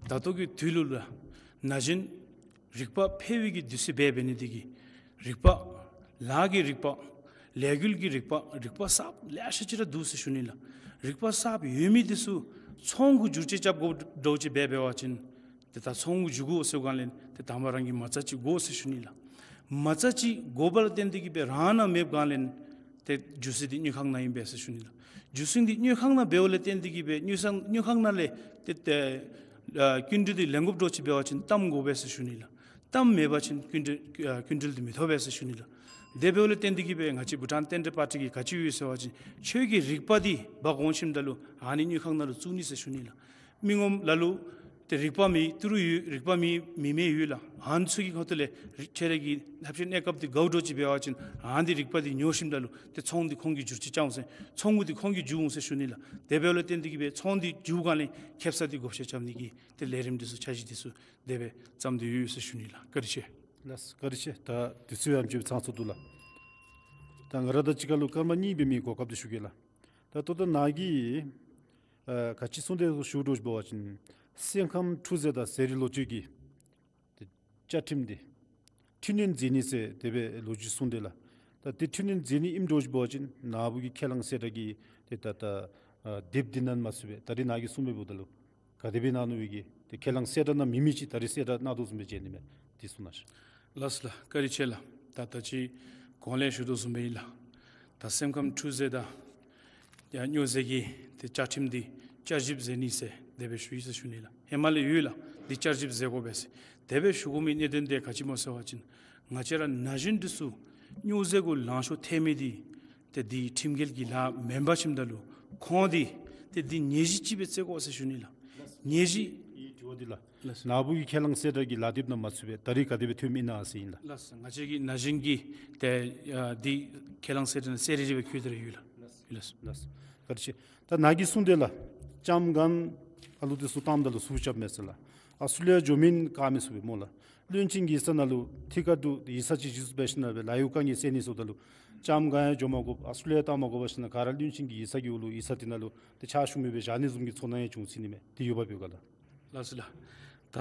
ད་ལྟོ་གི་དུས་ལུ་ལགས་ན་གཞོན་རིག་པ་འཕེལ་བའི་གི་དུས་ཚོད་འབད་འབད་ནི་འདི་གིས་རིག་པ་ལཱ་གི་རིག་པ་ལས་འགུལ་གྱི་རིག་པ་རིག་པ་གསརཔ་ལེ་ཤ་ཅིག་ར་འདུག་ཟེར་ཞུ་ནི་ལགས། རིག་པ་གསརཔ་ཡོད་མི་འདི་ཚུ་ཚོང་གུ་བསྒྱུར་བཅོས་རྐྱབ་དགོཔ་འདྲཝ་ཅིག་འབད་འབད་བ་ཅིན་ཏེ་ད་ཚོང་གུ་བསྒྱུར་དགོ་ཟེར་སྒང་ལས་ཏེ་དང་པ་རང་གིས་མ་རྩ་ཅིག་དགོ་ཟེར་ཞུ་ནི་ལགས། མ་རྩ་ཅིག་དགོ་པ་ལུ་བརྟེན་ཏེ་གིས་སྦེ་རང་ནང་མེདཔ་སྒང་ལས་ཏེ་བསྒྱུར་སའི་འདི་དངུལ་ཁང་ནང་ཨིན་པས་ཟེར་ཞུ་ནི་ལགས། བསྒྱུར་སའི་འདི་དངུལ་ཁང་ནང་འབདཝ་ལས་བརྟེན་ཏེ་གིས་སྦེ་དངུལ་ཁང་དངུལ་ཁང་ནང་ལས་ཏེ་ཏེ་ཨ་སྐྱིན་འགྲུལ་འདི་ལེན་དགོཔ་འདྲཝ་ཅིག་འབད་བ་ཅིན་གཏམ་དགོ་པས་ཟེར་ཞུ་ནི་ལགས། གཏམ་མེད་པ་ཅིན་སྐྱིན་འགྲུལ་ཨ་སྐྱིན་འགྲུལ་འདི་མི་ཐོབ་པས་ཟེར་ཞུ་ནི་ལགས། དེ་འབདཝ་ལས་བརྟེན་ཏེ་གིས་སྦེ་ང་བཅས་བྷུ་ཊཱན་རྟེན་འབྲེལ་པར་ཊི་གིས་ག་ཅི་ཡོད་ཟེར་བ་ཅིན་ཆོས་ཀྱི་རིག་པ་འདི་འབག་འོང་ཞིནམ་ད་ལུ་ཨ་ནི་དངུལ་ཁང་ནང་ལུ་བཙུགས་ནི་ཟེར་ཞུ་ནི་ལགས། མི་ངོམ་ལ་ལུ་ཏེ་རིག་པ་མེད་ཏི་རུ་ཡོད་རིག་པ་མེད་མི་མེད་ཡོད་ལགས། ཨ་ནི་ཚུ་གི་ཁ་ཐུག་ལས་རི་ཁྱོད་ར་གི་ལྷབ་ཤ་གནས་སྐབས་འདི་དགའཝ་འདྲཝ་ཅིག་འབད་བ་ཅིན་ཨ་ནི་འདི་རིག་པ་འདི་ཉོ་ཞིནམ་ད་ལུ་ཏེ་ཚོང་འདི་ཁོང་གིས་བསྒྱུར་བཅོས་རྐྱབ་འོང་ཟེར་ཚོང་གུ་འདི་ཁོང་གིས་བསྒྱུར་འོང་ཟེར་ཞུ་ནི་ལགས། དེ་འབདཝ་ལས་བརྟེན་ཏེ་གིས་སྦེ་ཚོང་འདི་བསྒྱུར་སྒང་ལས་ཁེབ་ས་འདི་བགོ་བཤའ་རྐྱབ་ནི་གི་ཏེ་ལས་རིམ་འདི་ཚུ་འཆར་གཞི་འདི་ཚུ་དེ་སྦེ་བརྩམས་ཏེ་ཡོད་ཟེར་ཞུ་ནི་ལགས། བཀའ་དྲིན་ཆེ། ལགས་བཀའ་དྲིན་ཆེ། ད་དུས་ཚོད་ཡང་ཅིག་ཚང་སོང་འདུག་ལགས། ད་ང་ར་དང་གཅིག་ཁར་ལུ་སྐར་མ་གཉིས་འབད་མི་གོ་སྐབས་འདི་ཞུ་གེ་ལགས། ད་ལྟོ་ད་ནཱ་གིས་ཨ་ག་ཅི་གསུངས་དེས་ཞུ་དོ་ཅིག་འབད་བ་ཅིན་སེམས་ཁམས་འཁྲུག་རྩོད་དང་ཟས་རིགས་ལོ་རྒྱུས་ཀྱི་ཏེ་བཅའ་ཁྲིམས་འདི་འཕྲི་སྣོན་མཛད་ནི་ཟེར་དེ་སྦེ་ལོ་རྒྱུས་གསུངས་དེས་ལགས། ད་དེ་འཕྲི་སྣོན་མཛད་ནི་ཨིནམ་འདྲཝ་ཅིག་འབད་བ་ཅིན་ནཱ་བུ་གི་ཁས་བླངས་གསལ་བསྒྲགས་ཀྱི་ཏེ་ད་ད་ཨ་དེབ་འདི་ནང་མ་ཚུད་པས། ད་རིས་ནཱ་གིས་གསུངས་མི་འབདཝ་ད་ལུ་ག་དེ་སྦེ་གནང་ནུག་པའི་གི་ཏེ་ཁས་བླངས་གསལ་བསྒྲགས་ནང་མེད་མི་ཅིག་ད་རིས་གསལ་བསྒྲགས་གནང་དོ་བཟུམ་སྦེ་མཇལ་ནི་མས། དེ་གསུང་གནང་ཤིག། ལགས་ལགས། བཀའ་དྲིན་ཆེ་ལགས། ད་ད་ཅི་གོང་ལས་ཞུ་དོ་བཟུམ་སྦེ་ཨིན་ལགས། ད་སེམས་ཁམས་འཁྲུག་རྩོད་དང་ཡང་སྨྱོ་རྫས་ཀྱི་ཏེ་བཅའ་ཁྲིམས་འདི་བསྐྱར་ཞིབ་མཛད་ནི་ཟེར་དེ་སྦེ་ཞུ་ཡི་ཟེར་ཞུ་ནི་ལགས། ཧེ་མ་ལས་ཡོད་ལགས། འདི་བསྐྱར་ཞིབ་མཛད་དགོ་པས་ཟེར། དེ་སྦེ་ཞུ་དགོ་མི་གནད་དོན་འདི་ག་ཅི་སྨོ་ཟེར་བ་ཅིན་ང་བཅས་ར་ན་གཞོན་འདི་ཚུ་སྨྱོ་རྫས་གུ་ལང་ཤོར་ཐལ་མི་འདི་ཏེ་འདི་ཁྲིམས་འགལ་གྱི་ལཱ་མེན་པར་ཞིནམ་ད་ལུ་ཁོང་འདི་ཏེ་འདི་ཉེས་གཞི་ཅིག་སྦེ་བརྩི་དགོ་ཟེར་ཞུ་ནི་ལགས། ཉེས་གཞི། ཨི་དྲི་བ་འདི་ལགས། ལགས། ནཱ་བུ་གི་ཁས་བླངས་གསལ་བསྒྲགས་ཀྱི་ལག་དེབ་ནང་མ་ཚུད་པས། ད་རིས་ག་དེ་སྦེ་ཐོནམ་ཨིན་ན་ཟེར་ཨིན་ལགས། ལགས། ང་བཅས་ཀྱི་ན་གཞོན་གྱི་ཏེ་ཨ་འདི་ཁས་བླངས་གསལ་བསྒྲགས་ནང་གསལ་རི་རི་སྦེ་བཀོད་དེ་ར་ཡོད་ལགས། ལགས། ལགས། བཀའ་དྲིན་ཆེ། ད་ནཱ་གིས་གསུངས་དེས་ལགས། ལྕམ་མགར་ཨ་ལུ་འདི་ཚུ་བཏངམ་ད་ལུ་ཚུར་རྐྱབ་མས་ཟེར་ལགས། ཨཱོས་ཊྲེ་ལི་ཡ་འགྱོ་མི་བཀག་མི་ཚུགས་པས་སྨོ་ལགས། བློན་ཆེན་གྱི་ཡིག་ཚང་ནང་ལུ་ཐད་ཀར་དུ་ཡིག་ཚང་ཅིག་གཞི་བཙུགས་འབད་ཞིནམ་ལས་ལཱ་གཡོག་དཀའ་ངལ་སེལ་ནི་ཟེརཝ་ད་ལུ་ལྕམ་མགར་ཡང་འགྱོ་མ་དགོཔ་ཨཱོས་ཊྲེ་ལི་ཡ་བཏང་མ་དགོཔ་ཞིནམ་ལས་ག་ར་བློན་ཆེན་གྱི་ཡིག་ཚང་གི་འོག་ལུ་ཡིག་ཚང་འདི་ནང་ལུ་ཏེ་ཕྱག་ཞུ་མི་སྦེ་བཞག་ནི་བཟུམ་གྱི་ཚོར་སྣང་ཡང་བྱུང་སྲིད་ནི་མས། དེ་ཡོདཔ་འབདཝ་ག་ལགས། ལགས་སོ་ལགས། ད་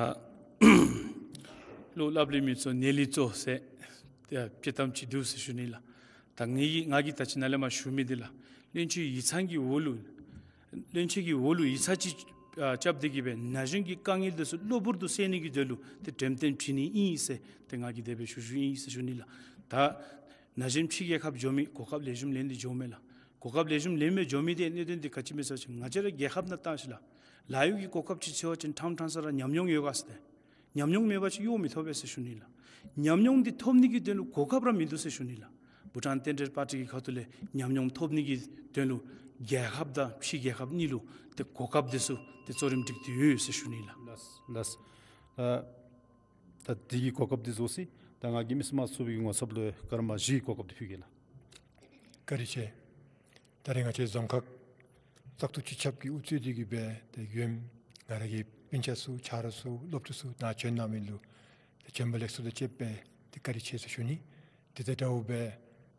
བློ་སླབ་ལས་མི་གཙོ་ནད་ལས་གཙོ་ཟེར་ཏེ་དཔྱེ་གཏམ་ཅིག་འདུག་ཟེར་ཞུ་ནི་ལགས། ད་ངེ་གི་ང་གིས་ད་ཅི་ནཱ་ལས་མར་ཞུ་མི་འདི་ལགས། བློན་ཆེན་ཡིག་ཚང་གི་འོག་ལུ་བློན་ཆེན་གྱི་འོག་ལུ་ཡིག་ཚང་ཅིག་ཨ་རྐྱབ་སྟེ་གིས་སྦེ་ན་གཞོན་གྱི་དཀའ་ངལ་འདི་ཚུ་གློ་བུར་དུ་སེལ་ནི་གི་དོན་ལུ་ཏེ་འགྲེམས་སྟོན་བྱིན་ནི་ཨིན་ཟེར་ཏེ་ང་གིས་དེ་སྦེ་ཞུ་ཞུཝ་ཨིན་ཟེར་ཞུ་ནི་ལགས། ད་ན་གཞོན་ཕྱི་རྒྱལ་ཁབ་འགྱོ་མི་གོ་སྐབས་ལེགས་ཤོམ་ལེན་ཏེ་འགྱོཝ་མས་ལགས། གོ་སྐབས་ལེགས་ཤོམ་ལེན་སྦེ་འགྱོ་མི་འདི་གནད་དོན་འདི་ག་ཅི་སྨོ་ཟེར་བ་ཅིན་ང་བཅས་ར་རྒྱལ་ཁབ་ནང་བཏང་ཞིནམ་ལས་ལཱ་གཡོག་གི་གོ་སྐབས་ཅིག་འཚོལ་བ་ཅིན་ཕྲང་ཕྲང་ས་ར་ཉམས་མྱོང་ཡོད་ག་ཟེར་ཏེ། ཉམས་མྱོང་མེད་པ་ཅིན་གཡོག་མི་ཐོབ་པས་ཟེར་ཞུ་ནི་ལགས། ཉམས་མྱོང་འདི་ཐོབ་ནི་གི་དོན་ལུ་གོ་སྐབས་ར་མིན་འདུག་ཟེར་ཞུ་ནི་ལགས། བྷུ་ཊཱན་རྟེན་འབྲེལ་པར་ཊི་གི་ཁ་ཐུག་ལས་ཉམས་མྱོང་ཐོབ་ནི་གི་དོན་ལུ་རྒྱལ་ཁབ་དང་ཕྱི་རྒྱལ་ཁབ་གཉིས་ལུ་ཏེ་གོ་སྐབས་འདི་ཚུ་ཏེ་གཙོ་རིམ་སྒྲིག་སྟེ་ཡོད་ཟེར་ཞུ་ནི་ལགས། ལགས་ལགས། ཨ་ད་འདི་གི་གོ་སྐབས་འདི་བཟོ་སྲིད། ད་ང་གིས་མི་སེར་དམངས་གཙོའི་ཚོགས་པའི་ངོ་ཚབ་ལུ་སྐར་མ་བཞི་གོ་སྐབས་འདི་ཕུལ་གེ་ལགས། བཀའ་དྲིན་ཆེ། ད་རེས་ང་བཅས་རྫོང་ཁག་བཙག་འཐུ་སྤྱི་ཁྱབ་ཀྱིས་དབུ་གཙོས་ཏེ་གི་སྦེ་ཏེ་ཡོན་ང་ར་གི་སྤུན་ཆ་ཚུ་ཆ་རོགས་ཚུ་སློབ་ཕྲུག་ཚུ་ནཱ་བྱོན་གནང་མི་ལུ་ཏེ་བྱོན་པ་ལེགས་སོ་དང་བཅས་པ་སྦེ་ཏེ་བཀའ་དྲིན་ཆེ་ཟེར་ཞུ་ནི། དེ་དང་འདྲཝ་སྦེ་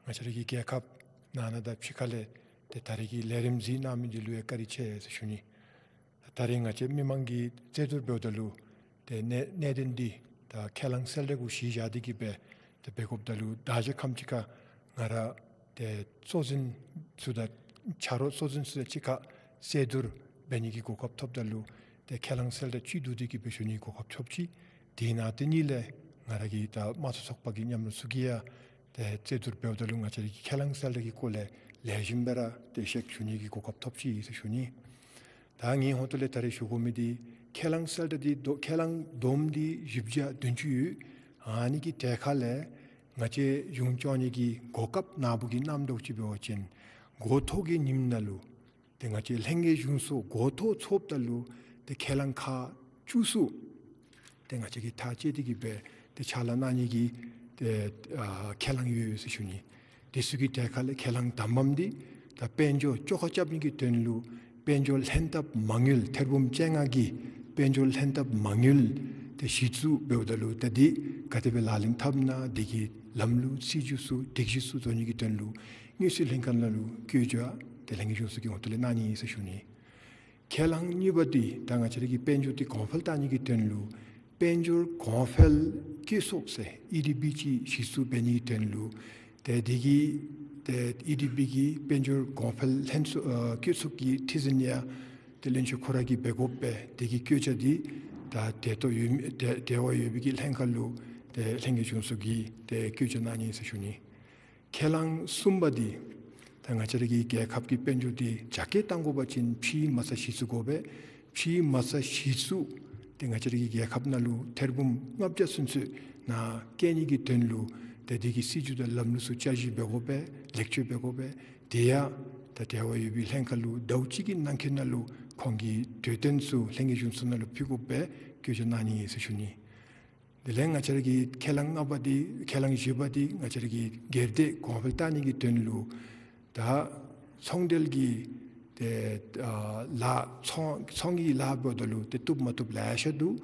ང་བཅས་ར་གི་རྒྱལ་ཁབ་ནང་ན་དང་ཕྱི་ཁ་ལས་ཏེ་ད་རེས་ཀྱི་ལས་རིམ་གཟིགས་གནང་མི་འདི་ལུ་ཡང་བཀའ་དྲིན་ཆེ་ཟེར་ཞུ་ནི། ད་རེས་ང་བཅས་མི་མང་གི་རྩོད་བསྡུར་འབདཝ་ད་ལུ་ཏེ་གནད་གནད་དོན་འདི་ད་ཁས་བླངས་གསལ་བསྒྲགས་གུ་གཞི་བཞག་སྟེ་གི་སྦེ་ཏེ་འབད་དགོཔ་ད་ལུ་ད་ཅི་ཁམས་ཅིག་ཁར་ང་ར་ཏེ་གཙོ་འཛིན་ཚུ་དང་ཆ་རོགས་གཙོ་འཛིན་ཚུ་དང་གཅིག་ཁར་རྩོད་བསྡུར་འབད་ནི་གི་གོ་སྐབས་ཐོབ་ད་ལུ་ཏེ་ཁས་བླངས་གསལ་བསྒྲགས་བཅུད་བསྡུ་སྟེ་གི་སྦེ་ཞུ་ནི་གོ་སྐབས་ཐོབ་ཅི། དེ་ནང་དེ་ཉིད་ལས་ང་ར་གི་ད་དམངས་གཙོ་ཚོགས་པ་གི་མཉམ་རུབ་ཚུ་གིས་ཡང་ཏེ་རྩོད་བསྡུར་འབདཝ་ད་ལུ་ང་བཅས་ར་གི་ཁས་བླངས་གསལ་བསྒྲགས་ཀྱི་སྐོར་ལས་ལེགས་ཤོམ་སྦེ་ར་ཏེ་བཤད་ཞུ་ནི་གི་གོ་སྐབས་ཐོབ་ཅི་ཟེར་ཞུ་ནི། ད་ངེའི་ཧོངས་ཏོ་ལས་ད་རེས་ཞུ་དགོ་མི་འདི་ཁས་བླངས་གསལ་བསྒྲགས་འདི་དོ་ཁས་བླངས་བསྡོམས་འདི་བཞི་བརྒྱ་བདུན་ཅུ་ཡོད། ཨ་ནི་གི་གྲལ་ཁ་ལས་ང་བཅས་གཞུང་སྐྱོང་ནི་གི་གོ་སྐབས་ནཱ་བུ་གིས་གནངམ་འདྲཝ་ཅིག་འབད་བ་ཅིན་འགོ་ཐོག་གི་ཉིནམ་ནང་ལུ་ཏེ་ང་བཅས་ལྷན་རྒྱས་གཞུང་ཚོགས་འགོ་ཐོག་ཚོགསཔ་ད་ལུ་ཏེ་ཁས་བླངས་ཁག་བཅུ་ཚུ་ཏེ་ང་བཅས་ཀྱིས་ཐག་བཅད་དེ་གི་སྦེ་ཏེ་ཕྱག་ལཱ་གནང་ནི་གི་ཏེ་ཨ་ཁས་བླངས་ཡོད་ཟེར་ཞུ་ནི། དེ་ཚུ་གི་གྲལ་ཁ་ལས་ཁས་བླངས་དང་པམ་འདི་ད་དཔལ་འབྱོར་བཅོ་ཁ་རྐྱབ་ནི་གི་དོན་ལུ་དཔལ་འབྱོར་ལྷན་ཐབས་མ་དངུལ་ཐེར་འབུམ་བཅོ་ལྔ་གི་དཔལ་འབྱོར་ལྷན་ཐབས་མ་དངུལ་ཏེ་གཞི་བཙུགས་འབདཝ་ད་ལུ་ད་འདི་ག་དེ་སྦེ་ལག་ལེན་འཐབ་ན་འདི་གི་ལམ་ལུགས་སྲིད་བྱུས་ཚུ་སྒྲིག་གཞི་ཚུ་བཟོ་ནི་གི་དོན་ལུ་དངུལ་རྩིས་ལྷན་ཁག་ནང་ལུ་བཀོད་རྒྱ་ཏེ་ལྷན་རྒྱས་གཞུང་ཚོགས་ཀྱི་ཧོངས་ཏོ་ལས་གནང་ནི་ཟེར་ཞུ་ནི། ཁས་བླངས་གཉིས་པ་འདི་ད་ང་བཅས་ར་གི་དཔལ་འབྱོར་འདི་གོང་འཕེལ་བཏང་ནི་གི་དོན་ལུ་དཔལ་འབྱོར་གོང་འཕེལ་བཀོད་ཚོགས་ཟེར་ཨི་ཌི་བི་ཅིག་གཞི་བཙུགས་འབད་ནི་གི་དོན་ལུ་ཏེ་འདི་གིས་ཏེ་ཨི་ཌི་བི་གི་དཔལ་འབྱོར་གོང་འཕེལ་ལྷན་ཚོགས་ཨ་བཀོད་ཚོགས་ཀྱི་ཁྲི་འཛིན་ཡང་ཏེ་བློན་ཆེན་ཁོ་ར་གིས་འབད་དགོ་པས། འདི་གི་བཀོད་རྒྱ་འདི་ད་འབྲེལ་གཏོགས་ཡོད་མི་འབྲེལ་འབྲེལ་བ་ཡོད་པའི་གི་ལྷན་ཁག་ལུ་ཏེ་ལྷན་རྒྱས་གཞུང་ཚོགས་ཀྱིས་ཏེ་བཀོད་རྒྱ་གནང་ནི་ཟེར་ཞུ་ནི། ཁས་བླངས་གསུམ་པ་འདི་ད་ང་བཅས་ར་གི་རྒྱལ་ཁབ་ཀྱི་དཔལ་འབྱོར་འདི་རྒྱ་སྐྱེད་གཏང་དགོ་པ་ཅིན་ཕྱིའི་མ་རྩ་གཞི་བཙུགས་དགོ་པས། ཕྱིའི་མ་རྩ་གཞི་བཙུགས་ཏེ་ང་བཅས་ར་གི་རྒྱལ་ཁབ་ནང་ལུ་ཐེར་འབུམ་ལྔ་བརྒྱ་ཚུན་ཚོད་ནང་བསྐྱལ་ནི་གི་དོན་ལུ་ཏེ་འདི་གི་སྲིད་བྱུས་དང་ལམ་ལུགས་ཚུ་བསྐྱར་ཞིབ་འབད་དགོ་པས། ལེགས་བཅོས་འབད་དགོ་པས། དེ་ཡང་ད་འབྲེལ་བ་ཡོད་པའི་ལྷན་ཁག་ལུ་ཟླཝ་གཅིག་གི་ནང་འཁོད་ནང་ལུ་ཁོང་གི་གྲོས་དོན་ཚུ་ལྷན་རྒྱས་གཞུང་ཚོགས་ནང་ལུ་ཕུལ་དགོ་པས་བཀོད་རྒྱ་གནང་ནི་ཟེར་ཞུ་ནི། དེ་ལས་ང་བཅས་ར་གི་ཁས་བླངས་ལྔ་པ་འདི་ཁས་བླངས་བཞི་པ་འདི་ང་བཅས་ར་གི་སྒེར་སྡེ་གོང་འཕེལ་བཏང་ནི་གི་དོན་ལུ་ད་ཚོང་འབྲེལ་གྱི་ཏེ་ཨ་ལཱ་ཚོང་ཚོང་གི་ལཱ་འབདཝ་ད་ལུ་ཏེ་བཏུབ་མ་བཏུབ་ལེ་ཤ་འདུག།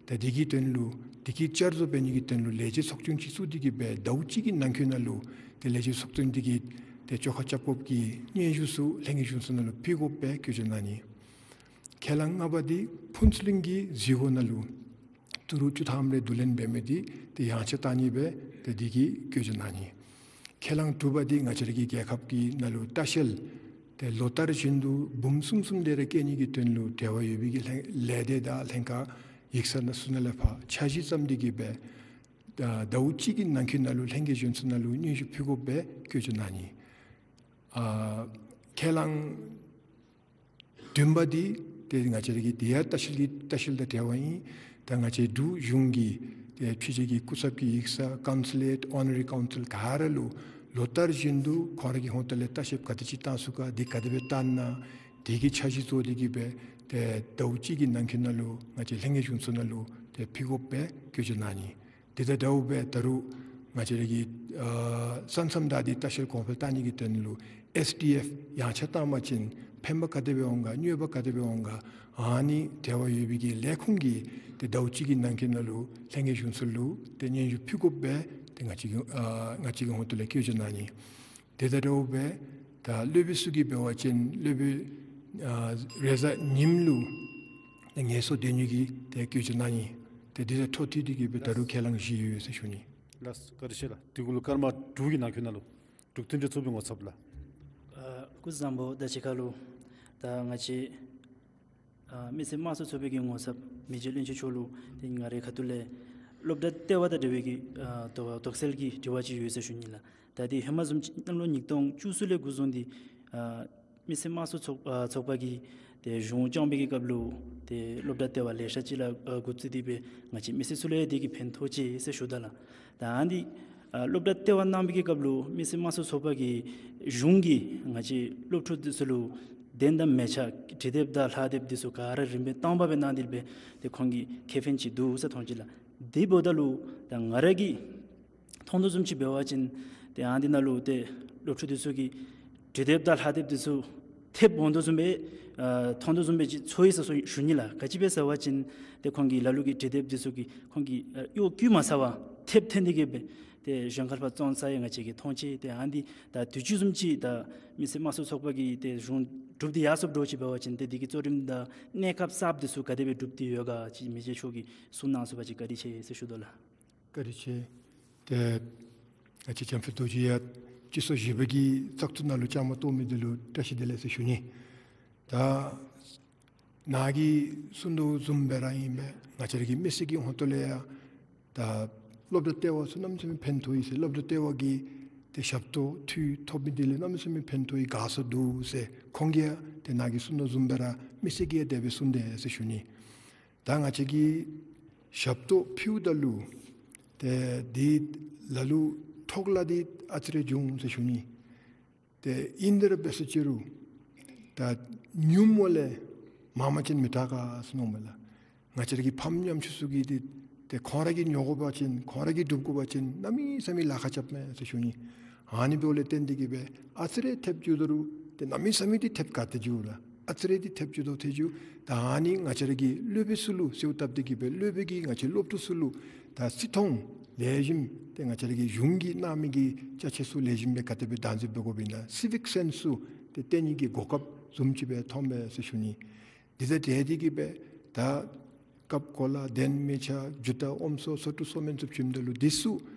ཏེ་འདི་གི་དོན་ལུ་འདི་གི་བསྐྱར་བཟོ་འབད་ནི་གི་དོན་ལུ་ལས་བྱེད་ཚོགས་ཆུང་ཅིག་བཙུགས་ཏེ་གི་སྦེ་ཟླཝ་གཅིག་གི་ནང་འཁོད་ནང་ལུ་ཏེ་ལས་བྱེད་ཚོགས་ཆུང་འདི་གིས་ཏེ་བཅོ་ཁ་རྐྱབ་དགོཔ་གི་སྙན་ཞུ་ཚུ་ལྷན་རྒྱས་གཞུང་ཚོགས་ནང་ལུ་ཕུལ་དགོ་པས་བཀོད་རྒྱ་གནང་ནི། ཁས་བླངས་ལྔ་པ་འདི་ཕུན་ཚོགས་གླིང་གི་གཟིགས་སྒོ་ནང་ལུ་ཏི་རུ་བཅུ་ཐམ་རེ་བསྡུ་ལེན་འབད་མི་འདི་ཏེ་ཡངས་ཆག་བཏང་ནི་སྦེ་ཏེ་འདི་གི་བཀོད་རྒྱ་གནང་ནི། ཁས་བླངས་དྲུག་པ་འདི་ང་བཅས་ར་གི་རྒྱལ་ཁབ་ཀྱི་ནང་ལུ་ལྟ་བཤལ་ཏེ་ལོ་ལྟར་བཞིན་དུ་འབུམ་གསུམ་གསུམ་དེ་རེ་བསྐྱལ་ནི་གི་དོན་ལུ་འབྲེལ་བ་ཡོད་པའི་གི་ལྷན་ལས་སྡེ་དང་ལྷན་ཁག་ཡིག་ཚང་ནང་ཚུ་ནང་ལས་ཕར་འཆར་གཞི་བརྩམས་ཏེ་གི་སྦེ་ད་ཟླཝ་གཅིག་གི་ནང་འཁོད་ནང་ལུ་ལྷན་རྒྱས་གཞུང་ཚོགས་ནང་ལུ་སྙན་ཞུ་ཕུལ་དགོ་པས་བཀོད་རྒྱ་གནང་ནི། ཨ་ཁས་བླངས་བདུན་པ་འདི་ཏེ་ང་བཅས་ར་གི་དེ་ཡང་ལྟ་བཤལ་གྱི་ལྟ་བཤལ་དང་འབྲེལ་བ་ཨིན། ད་ང་བཅས་འབྲུག་གཞུང་གི་ཏེ་ཕྱི་རྒྱལ་གྱི་སྐུ་ཚབ་ཀྱི་ཡིག་ཚང་ཀོན་སུ་ལེཊ་ཨོ་ནོ་རི་ཀའུན་སིལ་ག་ར་ལུ་ལོ་ལྟར་བཞིན་དུ་ཁོང་ར་གི་ཧོངས་ཏོ་ལས་ལྟ་བཤལཔ་ག་དེ་ཅིག་བཏང་ཚུགས་ག་འདི་ག་དེ་སྦེ་བཏང་ན་དེ་གི་འཆར་གཞི་བཟོ་སྟེ་གི་སྦེ་ཏེ་ཟླཝ་གཅིག་གི་ནང་འཁོད་ནང་ལུ་ང་བཅས་ལྷན་རྒྱས་གཞུང་ཚོགས་ནང་ལུ་ཏེ་ཕུལ་དགོ་པས་བཀོད་རྒྱ་གནང་ནི། དེ་དང་འདྲཝ་སྦེ་ད་རུང་ང་བཅས་ར་གི་ཨ་ས་མཚམས་བདའ་སྟེ་ལྟ་བཤལ་གོང་འཕེལ་བཏང་ནི་གི་དོན་ལུ་ཨེས་ཌི་ཨེཕ་ཡངས་ཆག་བཏང་པ་ཅིན་ཕན་པ་ག་དེ་སྦེ་འོང་ག་གནོད་པ་ག་དེ་སྦེ་འོང་ག་ཨ་ནི་འབྲེལ་བ་ཡོད་པའི་གི་ལས་ཁུངས་ཀྱིས་ཏེ་ཟླཝ་གཅིག་གི་ནང་འཁོད་ནང་ལུ་ལྷན་རྒྱས་གཞུང་ཚོགས་ལུ་ཏེ་སྙན་ཞུ་ཕུལ་དགོ་པས་ཏེ་ང་བཅས་ཀྱི་ཨ་ང་བཅས་ཀྱི་ཧོངས་ཏོ་ལས་བཀོད་རྒྱ་གནང་ནི། དེ་དང་འདྲཝ་སྦེ་ད་སློབ་དཔོན་ཚུ་གིས་འབད་བ་ཅིན་སློབ་དཔོན་ཨ་རེས་གཟའ་ཉིམ་ལུ་ད་ངལ་གསོ་སྡོད་ནི་གི་ཏེ་བཀོད་རྒྱ་གནང་ནི། ཏེ་འདི་དང་འཕྲོ་མཐུད་དེ་གི་སྦེ་ད་རུང་ཁས་བླངས་བཞི་ཡོད་ཟེར་ཞུ་ནི། ལགས་བཀའ་དྲིན་ཆེ་ལགས། དེ་གུ་ལུ་སྐར་མ་དྲུག་གི་ནང་འཁོད་ནང་ལུ་འབྲུག་མཐུན་སྒྲིལ་ཚོགས་པའི་ངོ་ཚབ་ལགས། ཨ་སྐུ་གཟུགས་བཟང་པོ་ད་ཅི་ཁ་ལུ་ད་ང་བཅས་ཨ་མི་སེར་དམངས་གཙོའི་ཚོགས་པའི་གི་ངོ་ཚབ་མི་རྗེ་བློན་ཆེན་མཆོག་ལུ་ཏེ་ང་རའི་ཁ་ཐུག་ལས་སློབ་གྲྭ་ལྟེ་བ་དང་འབྲེལ་བའི་གི་ཨ་དོགས་དོགས་སེལ་གྱི་དྲི་བ་ཅིག་ཡོད་ཟེར་ཞུ་ནི་ལགས། ད་འདི་ཧེ་མ་བཟུམ་ཅིག་གནམ་ལོ་ཉིས་སྟོང་བཅུ་གསུམ་ལས་འགོ་བཟུང་སྟེ་ཨ་མི་སེར་དམངས་གཙོའི་ཚོགས་ཨ་ཚོགས་པ་གིས་ཏེ་གཞུང་སྐྱོང་བའི་གི་སྐབས་ལུ་ཏེ་སློབ་གྲྭ་ལྟེ་བ་ལེ་ཤ་ཅིག་ལགས་ཨ་འགོ་བཙུགས་ཏེ་སྦེ་ང་བཅས་མི་སེར་ཚུ་ལུ་ཡང་དེ་གིས་ཕན་ཐོགས་ཅི་ཟེར་ཞུ་ད་ལགས། ད་ཨ་ནི་ཨ་སློབ་གྲྭ་ལྟེ་བ་གནང་བའི་གི་སྐབས་ལུ་མི་སེར་དམངས་གཙོའི་ཚོགས་པ་གིས་གཞུང་གིས་ང་བཅས་སློབ་ཕྲུག་འདི་ཚུ་ལུ་གདན་དང་མལ་ཆ་འབྲི་དེབ་དང་ལྷག་དེབ་འདི་ཚུ་ག་ར་རིན་མེད་བཏང་པ་སྦེ་གནང་སྟེ་སྦེ་ཏེ་ཁོང་གིས་ཁེ་ཕན་ཅིག་འདུག་ཟེར་མཐོང་ཅི་ལགས། དེ་འབདཝ་ད་ལུ་ད་ང་ར་གིས་ མཐོང་དོ་བཟུམ་ཅིག་འབད་བ་ཅིན་ཏེ་ཨ་ནི་ནང་ལུ་ཏེ་སློབ་ཕྲུག་འདི་ཚུ་གིས་འབྲི་དེབ་དང་ལྷག་དེབ་འདི་ཚུ་ཐེབས་འོང་དོ་བཟུམ་སྦེ་ཨ་མཐོང་དོ་བཟུམ་སྦེ་ཅིག་ཚོར་ཡི་ཟེར་ཞུ་ཞུ་ནི་ལགས། ག་ཅི་སྦེ་ཟེར་བ་ཅིན་ཏེ་ཁོང་གི་ལ་ལུ་གི་འབྲི་དེབ་འདི་ཚུ་གིས་ཁོང་གི་ཨ་གཡོག་བཀོལ་མ་ཚར་བར་ཐེབས་ཐོན་ཏེ་གིས་སྦེ་ཏེ་གཞན་ཁར་ཕར་བཙོང་ཚར་ཡི་ང་བཅས་ཀྱིས་མཐོང་ཅི། ཏེ་ཨ་ནི་འདི་ད་དུས་ཅི་བཟུམ་ཅིག་ད་མི་སེར་དམངས་གཙོ་ཚོགས་པ་གིས་ཏེ་གཞུང་གྲུབ་སྟེ་ཡར་སོངམ་འདྲཝ་ཅིག་འབད་བ་ཅིན་ཏེ་འདི་གི་གཙོ་རིམ་དང་གནས་སྐབས་གསརཔ་འདི་ཚུ་ག་དེ་སྦེ་གྲུབ་སྟེ་ཡོད་ག་ཅིག་མི་རྗེ་མཆོག་གིས་གསུང་གནང་ཚུགས་པ་ཅིན་བཀའ་དྲིན་ཆེ་ཟེར་ཞུ་དོ་ལགས། བཀའ་དྲིན་ཆེ། ཏེ་ང་བཅས་འཇམ་དཔལ་རྡོ་རྗེ་ཡང་སྤྱི་ཚོགས་བཞི་པ་གི་བཙག་འཐུ་ནང་ལུ་བཅའ་མར་གཏོགས་མི་འདི་ལུ་བཀྲ་ཤིས་བདེ་ལེགས་ཟེར་ཞུ་ནི། ད་ནཱ་གིས་གསུང་དོ་བཟུམ་སྦེ་ར་ཨིན་པས། ང་བཅས་ར་གི་མི་སེར་གྱི་ཧོངས་ཏོ་ལས་ཡང་ད་སློབ་གྲྭ་ལྟེ་བ་ཚུ་གནམ་མེད་ས་མེད་ཕན་ཐོགས་ཡི་ཟེར། སློབ་གྲྭ་ལྟེ་བ་གི་ཏེ་ཞབས་ཏོག་འཐུས་ཐོབ་མི་འདི་ལས་གནམ་མེད་ས་མེད་ཕན་ཐོགས་ཡི་དགའ་སོ་འདུག་ཟེར་ཁོང་གིས་ཡང་ཏེ་ནཱ་གིས་གསུང་དོ་བཟུམ་སྦེ་ར་མི་སེར་གྱིས་ཡང་དེ་སྦེ་གསུངས་དེས་ཟེར་ཞུ་ནི། ད་ང་བཅས་ཀྱིས་ཞབས་ཏོག་ཕུལཝ་ད་ལུ་ཏེ་འདི་ལ་ལུ་འཕྲོ་བརླག་འདི་ཨ་ཙི་རེ་འབྱུང་ཟེར་ཞུ་ནི། ཏེ་ཨིན་དེ་ར་འབད་ཟེར་ཅི་རུང་ད་ཉུངམ་ལས་མངམ་ཅིག་མི་དྲག་ག་ཟེར་མནོཝ་མས་ལགས། ང་བཅས་ར་གི་ཕམ་ཉམ་ཆུང་ཚུ་གིས་འདི་ཏེ་ཁོང་ར་གིས་ཉོ་དགོ་པ་ཅིན་ཁོང་ར་གིས་སྒྲུབ་དགོ་པ་ཅིན་གནམ་མེད་ས་མེད་ལཱ་ཁག་རྐྱབ་མས་ཟེར་ཞུ་ནི། ཨ་ནི་འབདཝ་ལས་བརྟེན་ཏེ་གིས་སྦེ་ཨ་ཙི་རེ་ཐེབས་འགྱོ་དོ་རུང་ཏེ་གནམ་མེད་ས་མེད་འདི་ཐེབས་ག་ཏེ་འགྱོ་ར་ཨ་ཙི་རེ་འདི་ཐེབས་འགྱོ་དོ་ཐེབས་འགྱོ། ད་ཨ་ནི་ང་བཅས་ར་གི་སློབ་དཔོན་ཚུ་ལུ་གསོལཝ་བཏབ་སྟེ་གིས་སྦེ་སློབ་དཔོན་གྱིས་ང་བཅས་སློབ་ཕྲུག་ཚུ་ལུ་ད་བརྩི་མཐོང་ལེགས་ཤོམ་ཏེ་ང་བཅས་ར་གི་གཞུང་གིས་གནང་མི་གི་ཅ་ཆས་ཚུ་ལེགས་ཤོམ་སྦེ་ག་དེ་སྦེ་བདག་འཛིན་འབད་དགོཔ་ཨིན་ན་སི་ཝིག་སེནསི་ཚུ་ཏེ་སྟོན་ནི་གི་གོ་སྐབས་བཟུམ་ཅིག་སྦེ་མཐོངམ་མས་ཟེར་ཞུ་ནི། འདི་དང་འབྲེལ་ཏེ་གིས་སྦེ་ད་ཀབ་གོ་ལ་གདན་མལ་ཆ་ཇུ་ཏ་ཨོམ་སྲོ་སོ་ཏྲུ་སོ་མེན་ཚུ་བྱིནམ་ད་ལུ་འདི་ཚུ་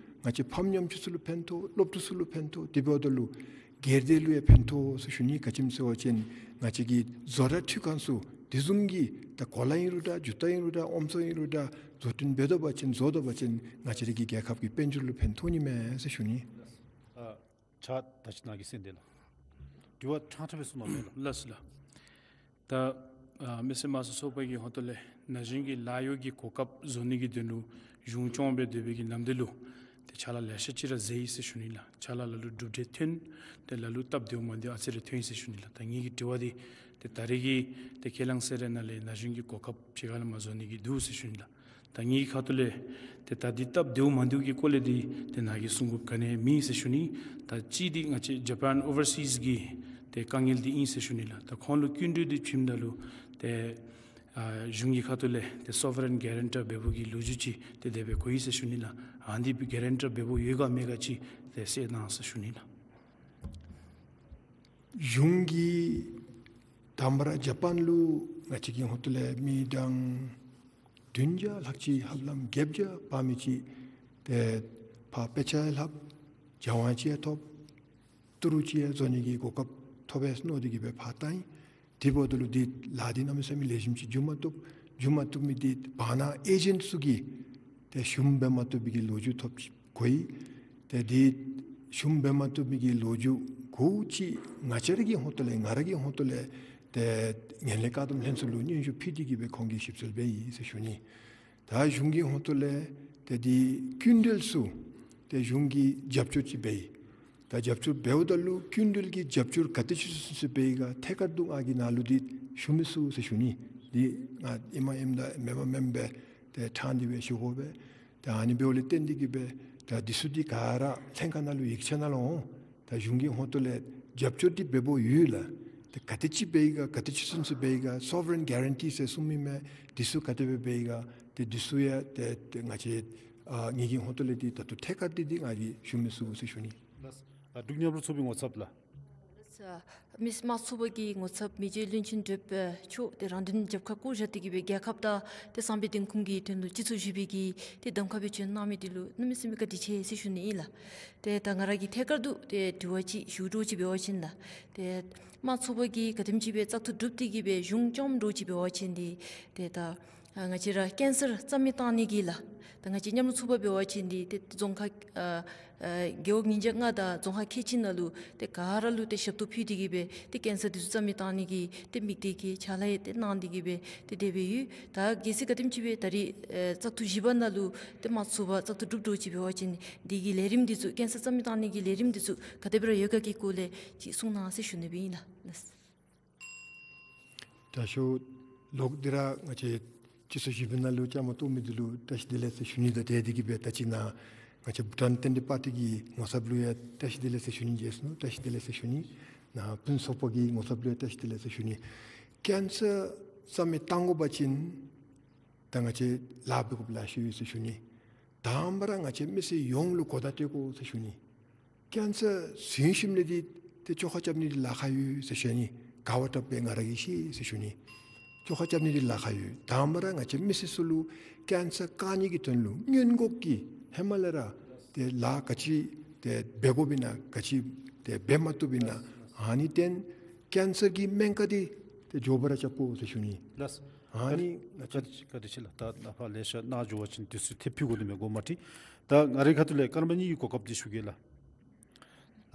ང་བཅས་ཕམ་ཉམ་ཆུང་ཚུ་ལུ་ཕན་ཐོགས། སློབ་ཕྲུག་ཚུ་ལུ་ཕན་ཐོགས། དེ་འབདཝ་ད་ལུ་སྒེར་སྡེ་ལུ་ཡང་ཕན་ཐོགས་ཟེར་ཞུ་ནི། ག་ཅི་སྨོ་ཟེར་བ་ཅིན་ང་བཅས་ཀྱི་བཟོ་གྲྭ་འཐུས་ཁང་ཚུ་དེ་བཟུམ་གྱི་ད་གོ་ལ་ཨིན་རུང་འདྲ་ཇུ་ཏ་ཨིན་རུང་འདྲ་ཨོམ་སྲོ་ཨིན་རུང་འདྲ་བཟོ་སྐྲུན་འབད་དོ་བ་ཅིན་བཟོ་དོ་བ་ཅིན་ང་བཅས་ར་གི་རྒྱལ་ཁབ་ཀྱི་དཔལ་འབྱོར་ལུ་ཕན་ཐོགས་ནི་མས་ཟེར་ཞུ་ནི། ཨ་ཕྱག་ད་ཅི་ནཱ་གིས་གསན་དེས་ལགས། དྲི་བ་ཕྲང་ཕྲང་སྦེ་གསུང་གནང་མས་ལགས། ལགས་སོ་ལགས། ད་ཨ་མི་སེར་དམངས་གཙོ་ཚོགས་པ་གི་ཧོངས་ཏོ་ལས་ན་གཞོན་གྱི་ལཱ་གཡོག་གི་གོ་སྐབས་བཟོ་ནི་གི་དོན་ལུ་གཞུང་སྐྱོང་སྦེ་སྡོད་པའི་གི་ནམ་དུས་ལུ་ཏེ་ཕྱག་ལཱ་ལེ་ཤ་ཅིག་ར་མཛད་ཡི་ཟེར་ཞུ་ནི་ལགས། ཕྱག་ལཱ་ལ་ལུ་གྲུབ་འབྲས་ཐོན་ཏེ་ལ་ལུ་སྟབས་བདེཝ་མ་བདེཝ་ཨ་ཙི་རེ་ཐོན་ཡི་ཟེར་ཞུ་ནི་ལགས། ད་ངེ་གི་དྲི་བ་འདི་ཏེ་ད་རེས་ཀྱི་ཏེ་ཁས་བླངས་གསོལ་རས་ནང་ལས་ན་གཞོན་གྱི་གོ་སྐབས་ཕྱི་ཁ་ལས་མར་བཟོ་ནི་གི་འདུག་ཟེར་ཞུ་ནི་ལགས། ད་ངེ་གི་ཁ་ཐུག་ལས་ཏེ་ད་འདི་སྟབས་བདེཝ་མ་བདེཝ་གི་སྐོར་ལས་འདི་ཏེ་ནཱ་གིས་གསུང་དགོཔ་ག་ནི་མེད་ཟེར་ཞུ་ནི། ད་གཅིག་འདི་ང་བཅས་ཇ་པཱན་ཨོ་ཝར་སིསི་གི་ཏེ་དཀའ་ངལ་འདི་ཨིན་ཟེར་ཞུ་ནི་ལགས། ད་ཁོང་ལུ་སྐྱིན་འགྲུལ་འདི་བྱིནམ་ད་ལུ་ཏེ་ཨ་གཞུང་གི་ཁ་ཐུག་ལས་ཏེ་སོ་ཝ་རེན་གེ་རེན་ཊར་འབདཝ་གི་ལོ་རྒྱུས་ཅིག་ཏེ་དེ་སྦེ་གོ་ཡི་ཟེར་ཞུ་ནི་ལགས། ཨ་ནི་འདི་གེ་རེན་ཊར་འབདཝ་ཡོད་ག་མེད་ག་ཅིག་ཏེ་གསལ་གནང་ཟེར་ཞུ་ནི་ལགས། གཞུང་གིས་དང་པ་ར་ཇ་པཱན་ལུ་ང་བཅས་ཀྱི་ཧོངས་ཏོ་ལས་མི་གྲངས་བདུན་བརྒྱ་ལྷག་ཅིག་ཧ་ལམ་བརྒྱད་བརྒྱ་འབད་མི་ཅིག་ཏེ་ཕར་དཔེ་ཆ་ཡང་ལྷབ། སྦྱང་བ་ཅིག་ཡང་ཐོབ། ཏི་རུ་ཅིག་ཡང་བཟོ་ནི་གི་གོ་སྐབས་ཐོབ་པས་མནོ་སྟེ་གིས་སྦེ་ཕར་བཏང་ཡི། དེ་འབདཝ་ད་ལུ་འདི་ལཱ་འདི་གནམ་མེད་ས་མེད་ལེགས་ཤོམ་ཅིག་འགྱོ་མ་བཏུབ། འགྱོ་མ་བཏུབ་མི་འདི་བར་ན་ཨེ་ཇེནཊ་ཚུ་གིས་ཏེ་ཞུམ་འབད་མ་བཏུབ་པའི་གི་ལོ་རྒྱུས་ཐོབ་ཅི། གོ་ཡི། ཏེ་འདི་ཞུམ་འབད་མ་བཏུབ་མི་གི་ལོ་རྒྱུས་གོཝ་ཅིག་ང་བཅས་ར་གི་ཧོངས་ཏོ་ལས་ང་ར་གི་ཧོངས་ཏོ་ལས་ཏེ་ངན་ལྷད་བཀག་སྡོམ་ལྷན་ཚོགས་ལུ་སྙན་ཞུ་ཕུལ་ཏེ་གིས་སྦེ་ཁོང་གིས་ཞིབ་འཚོལ་འབད་ཡི་ཟེར་ཞུ་ནི། ད་གཞུང་གི་ཧོངས་ཏོ་ལས་ཏེ་འདི་སྐྱིན་འགྲུལ་ཚུ་ཏེ་གཞུང་གིས་རྒྱབ་སྐྱོར་ཅིག་འབད་ཡི། ད་རྒྱབ་སྐྱོར་འབདཝ་ད་ལུ་སྐྱིན་འགྲུལ་གྱི་རྒྱབ་སྐྱོར་ག་དེ་ཅིག་ཚུན་ཚོད་འབད་ཡི་ག་ཐད་ཀར་དུ་ང་གིས་ནཱ་ལུ་འདི་ཞུ་མི་ཚུགས་ཟེར་ཞུ་ནི། འདི་ང་ཨིནམ་ཨིནམ་དང་མེནམ་མེནམ་སྦེ་ཏེ་ཕྲང་སྟེ་སྦེ་ཞུ་དགོ་པས། ད་ཨ་ནི་འབདཝ་ལས་བརྟེན་ཏེ་གིས་སྦེ་ད་འདི་ཚུ་འདི་ག་ར་ལྷན་ཁག་ནང་ལུ་ཡིག་ཆ་ནང་ལུ་འོང་། ད་གཞུང་གི་ཧོངས་ཏོ་ལས་རྒྱབ་སྐྱོར་འདི་འབདཝ་ཡོད་ལགས། ཏེ་ག་དེ་ཅིག་འབད་ཡི་ག་ག་དེ་ཅིག་ཚུན་ཚོད་འབད་ཡི་ག་སོ་ཝ་རེན་གེ་རེན་ཊི་ཟེར་གསུངས་མི་མས། འདི་ཚུ་ག་དེ་སྦེ་འབད་ཡི་ག་ཏེ་འདི་ཚུ་ཡང་ཏེ་ཏེ་ང་བཅས་ཨ་ངེ་གི་ཧོངས་ཏོ་ལས་འདི་ད་ལྟོ་ཐད་ཀར་འདི་འདི་ང་གིས་ཞུ་མི་ཚུགས་ཟེར་ཞུ་ནི། ལགས། ཨ་འབྲུག་མཉམ་རུབ་ཚོགས་པའི་ངོ་ཚབ་ལགས། ལགས། མི་སེར་དམངས་གཙོ་ཚོགས་པ་གི་ངོ་ཚབ་མི་རྗེ་བློན་ཆེན་བགྲེསཔ་མཆོག་ཏེ་རང་དོན་རྒྱབ་ཁར་བཀོ་བཞག་སྟེ་གིས་སྦེ་རྒྱལ་ཁབ་དང་ཏེ་གསང་བའི་བདེན་ཁུངས་ཀྱི་དོན་ལུ་སྤྱི་ཚོགས་བཞི་པའི་གི་ཏེ་གདམ་ཁ་སྦེ་བྱོན་གནང་མི་འདི་ལུ་གནམ་མེད་ས་མེད་བཀའ་དྲིན་ཆེ་ཟེར་ཞུ་ནི་ཨིན་ལགས། ཏེ་ད་ང་ར་གིས་ཐད་ཀར་དུ་ཏེ་དྲི་བ་ཅིག་ཞུ་འདྲཝ་ཅིག་འབད་བ་ཅིན་ལགས། ཏེ་དམངས་གཙོ་ཚོགས་པ་གིས་ག་དེམ་ཅིག་སྦེ་བཙག་འཐུ་གྲུབ་སྟེ་གིས་སྦེ་གཞུང་སྐྱོངམ་འདྲཝ་ཅིག་འབད་བ་ཅིན་འདི་ཏེ་ད་ཨ་ང་བཅས་ར་ཀེན་སར་རྩ་མེད་བཏང་ནི་གི་ལགས། ད་ང་བཅས་མཉམ་རུབ་ཚོགས་པ་འབད་བ་ཅིན་འདི་ཏེ་རྫོང་ཁག་ཨ་ཨ་རྒེད་འོག་ཉིས་བརྒྱ་ལྔ་དང་རྫོང་ཁག་ཁལ་གཅིག་ནང་ལུ་ཏེ་ག་ར་ལུ་ཏེ་ཞབས་ཏོག་ཕུལ་ཏེ་གིས་སྦེ་ཏེ་ཀེན་སར་འདི་ཚུ་རྩ་མེད་བཏང་ནི་གི་ཏེ་དམིགས་གཏད་ཀྱི་ཕྱག་ལཱ་ཡང་ཏེ་གནང་སྟེ་གིས་སྦེ་ཏེ་དེ་སྦེ་ཡོད། ད་གལ་སྲིད་ག་དེམ་ཅིག་སྦེ་ད་རེས་ཨ་བཙག་འཐུ་བཞི་པ་ནང་ལུ་ཏེ་དམངས་གཙོ་ཚོགས་པ་བཙག་འཐུ་གྲུབ་འདྲཝ་ཅིག་འབད་བ་ཅིན་འདི་གི་ལས་རིམ་འདི་ཚུ་ཀེན་སར་རྩ་མེད་བཏང་ནི་གི་ལས་རིམ་འདི་ཚུ་ག་དེ་སྦེ་ར་ཡོད་ག་གི་སྐོར་ལས་ཅིག་གསུང་གནང་ཟེར་ཞུ་ནི་སྦེ་ཨིན་ལགས། ལགས། ད་ཞུ་ལོག་འདི་ར་ང་བཅས་སྤྱི་ཚོགས་བཞི་པའི་ནང་ལུ་བཅའ་མར་གཏོགས་མི་འདི་ལུ་བཀྲ་ཤིས་བདེ་ལེགས་ཟེར་ཞུ་ནི་དང་འབྲེལ་ཏེ་གིས་སྦེ་ད་ཅི་ནཱ་ ང་བཅས་བྷུ་ཊཱན་རྟེན་འབྲེལ་པར་ཊི་གི་ངོ་ཚབ་ལུ་ཡང་བཀྲ་ཤིས་བདེ་ལེགས་ཟེར་ཞུ་ནི། རྗེས་སུ་བཀྲ་ཤིས་བདེ་ལེགས་ཟེར་ཞུ་ནི། ནཱ་ཕུན་ཚོགས་པ་གི་ངོ་ཚབ་ལུ་ཡང་བཀྲ་ཤིས་བདེ་ལེགས་ཟེར་ཞུ་ནི། ཀེན་སར་རྩ་མེད་བཏང་དགོ་པ་ཅིན་ད་ང་བཅས་ལཱ་འབད་དགོཔ་ལེ་ཤ་ཡོད་ཟེར་ཞུ་ནི། དང་པ་ར་ང་བཅས་མི་སེར་ཡོངས་ལུ་གོ་བརྡ་སྤྲོད་དགོ་ཟེར་ཞུ་ནི། ཀེན་སར་ཟིན་ཞིནམ་ལས་འདི་ཏེ་བཅོ་ཁ་རྐྱབ་ནི་འདི་ལཱ་ཁག་ཡོད་ཟེར་ཞུ་ནི། ག་བ་དྲགཔ་སྦེ་ང་ར་གིས་ཤེས་ཟེར་ཞུ་ནི། བཅོ་ཁ་རྐྱབ་ནི་འདི་ལཱ་ཁག་ཡོད། དང་པ་ར་ང་བཅས་མི་སེར་ཚུ་ལུ་ཀེན་སར་བཀག་ནི་གི་དོན་ལུ་སྔོན་འགོག་གི་ཧེ་མ་ལས་ར་ཏེ་ལཱ་ག་ཅི་ཏེ་འབད་དགོཔ་ཨིན་ན་ག་ཅི་ཏེ་འབད་མ་བཏུབ་ཨིན་ན་ཨ་ནི་བརྟེན་ཀེན་སར་གྱི་སྨན་ཁང་འདི་ཏེ་མགྱོགས་པ་ར་རྐྱབ་དགོ་ཟེར་ཞུ་ནི། ལགས། ཨ་ནི་ང་བཅས་བཀའ་དྲིན་ཆེ་ལགས། ད་ནཱ་ཕར་ལེ་ཤ་ནཱ་འགྱོ་བ་ཅིན་དུས་ཚོད་ཐེབས་ཕུལ་དགོ་ནི་མས། འགོ་མ་ཁྲིད། ད་ང་རའི་ཁ་ཐུག་ལས་སྐར་མ་གཉིས་ཀྱི་གོ་སྐབས་འདི་ཞུ་གེ་ལགས།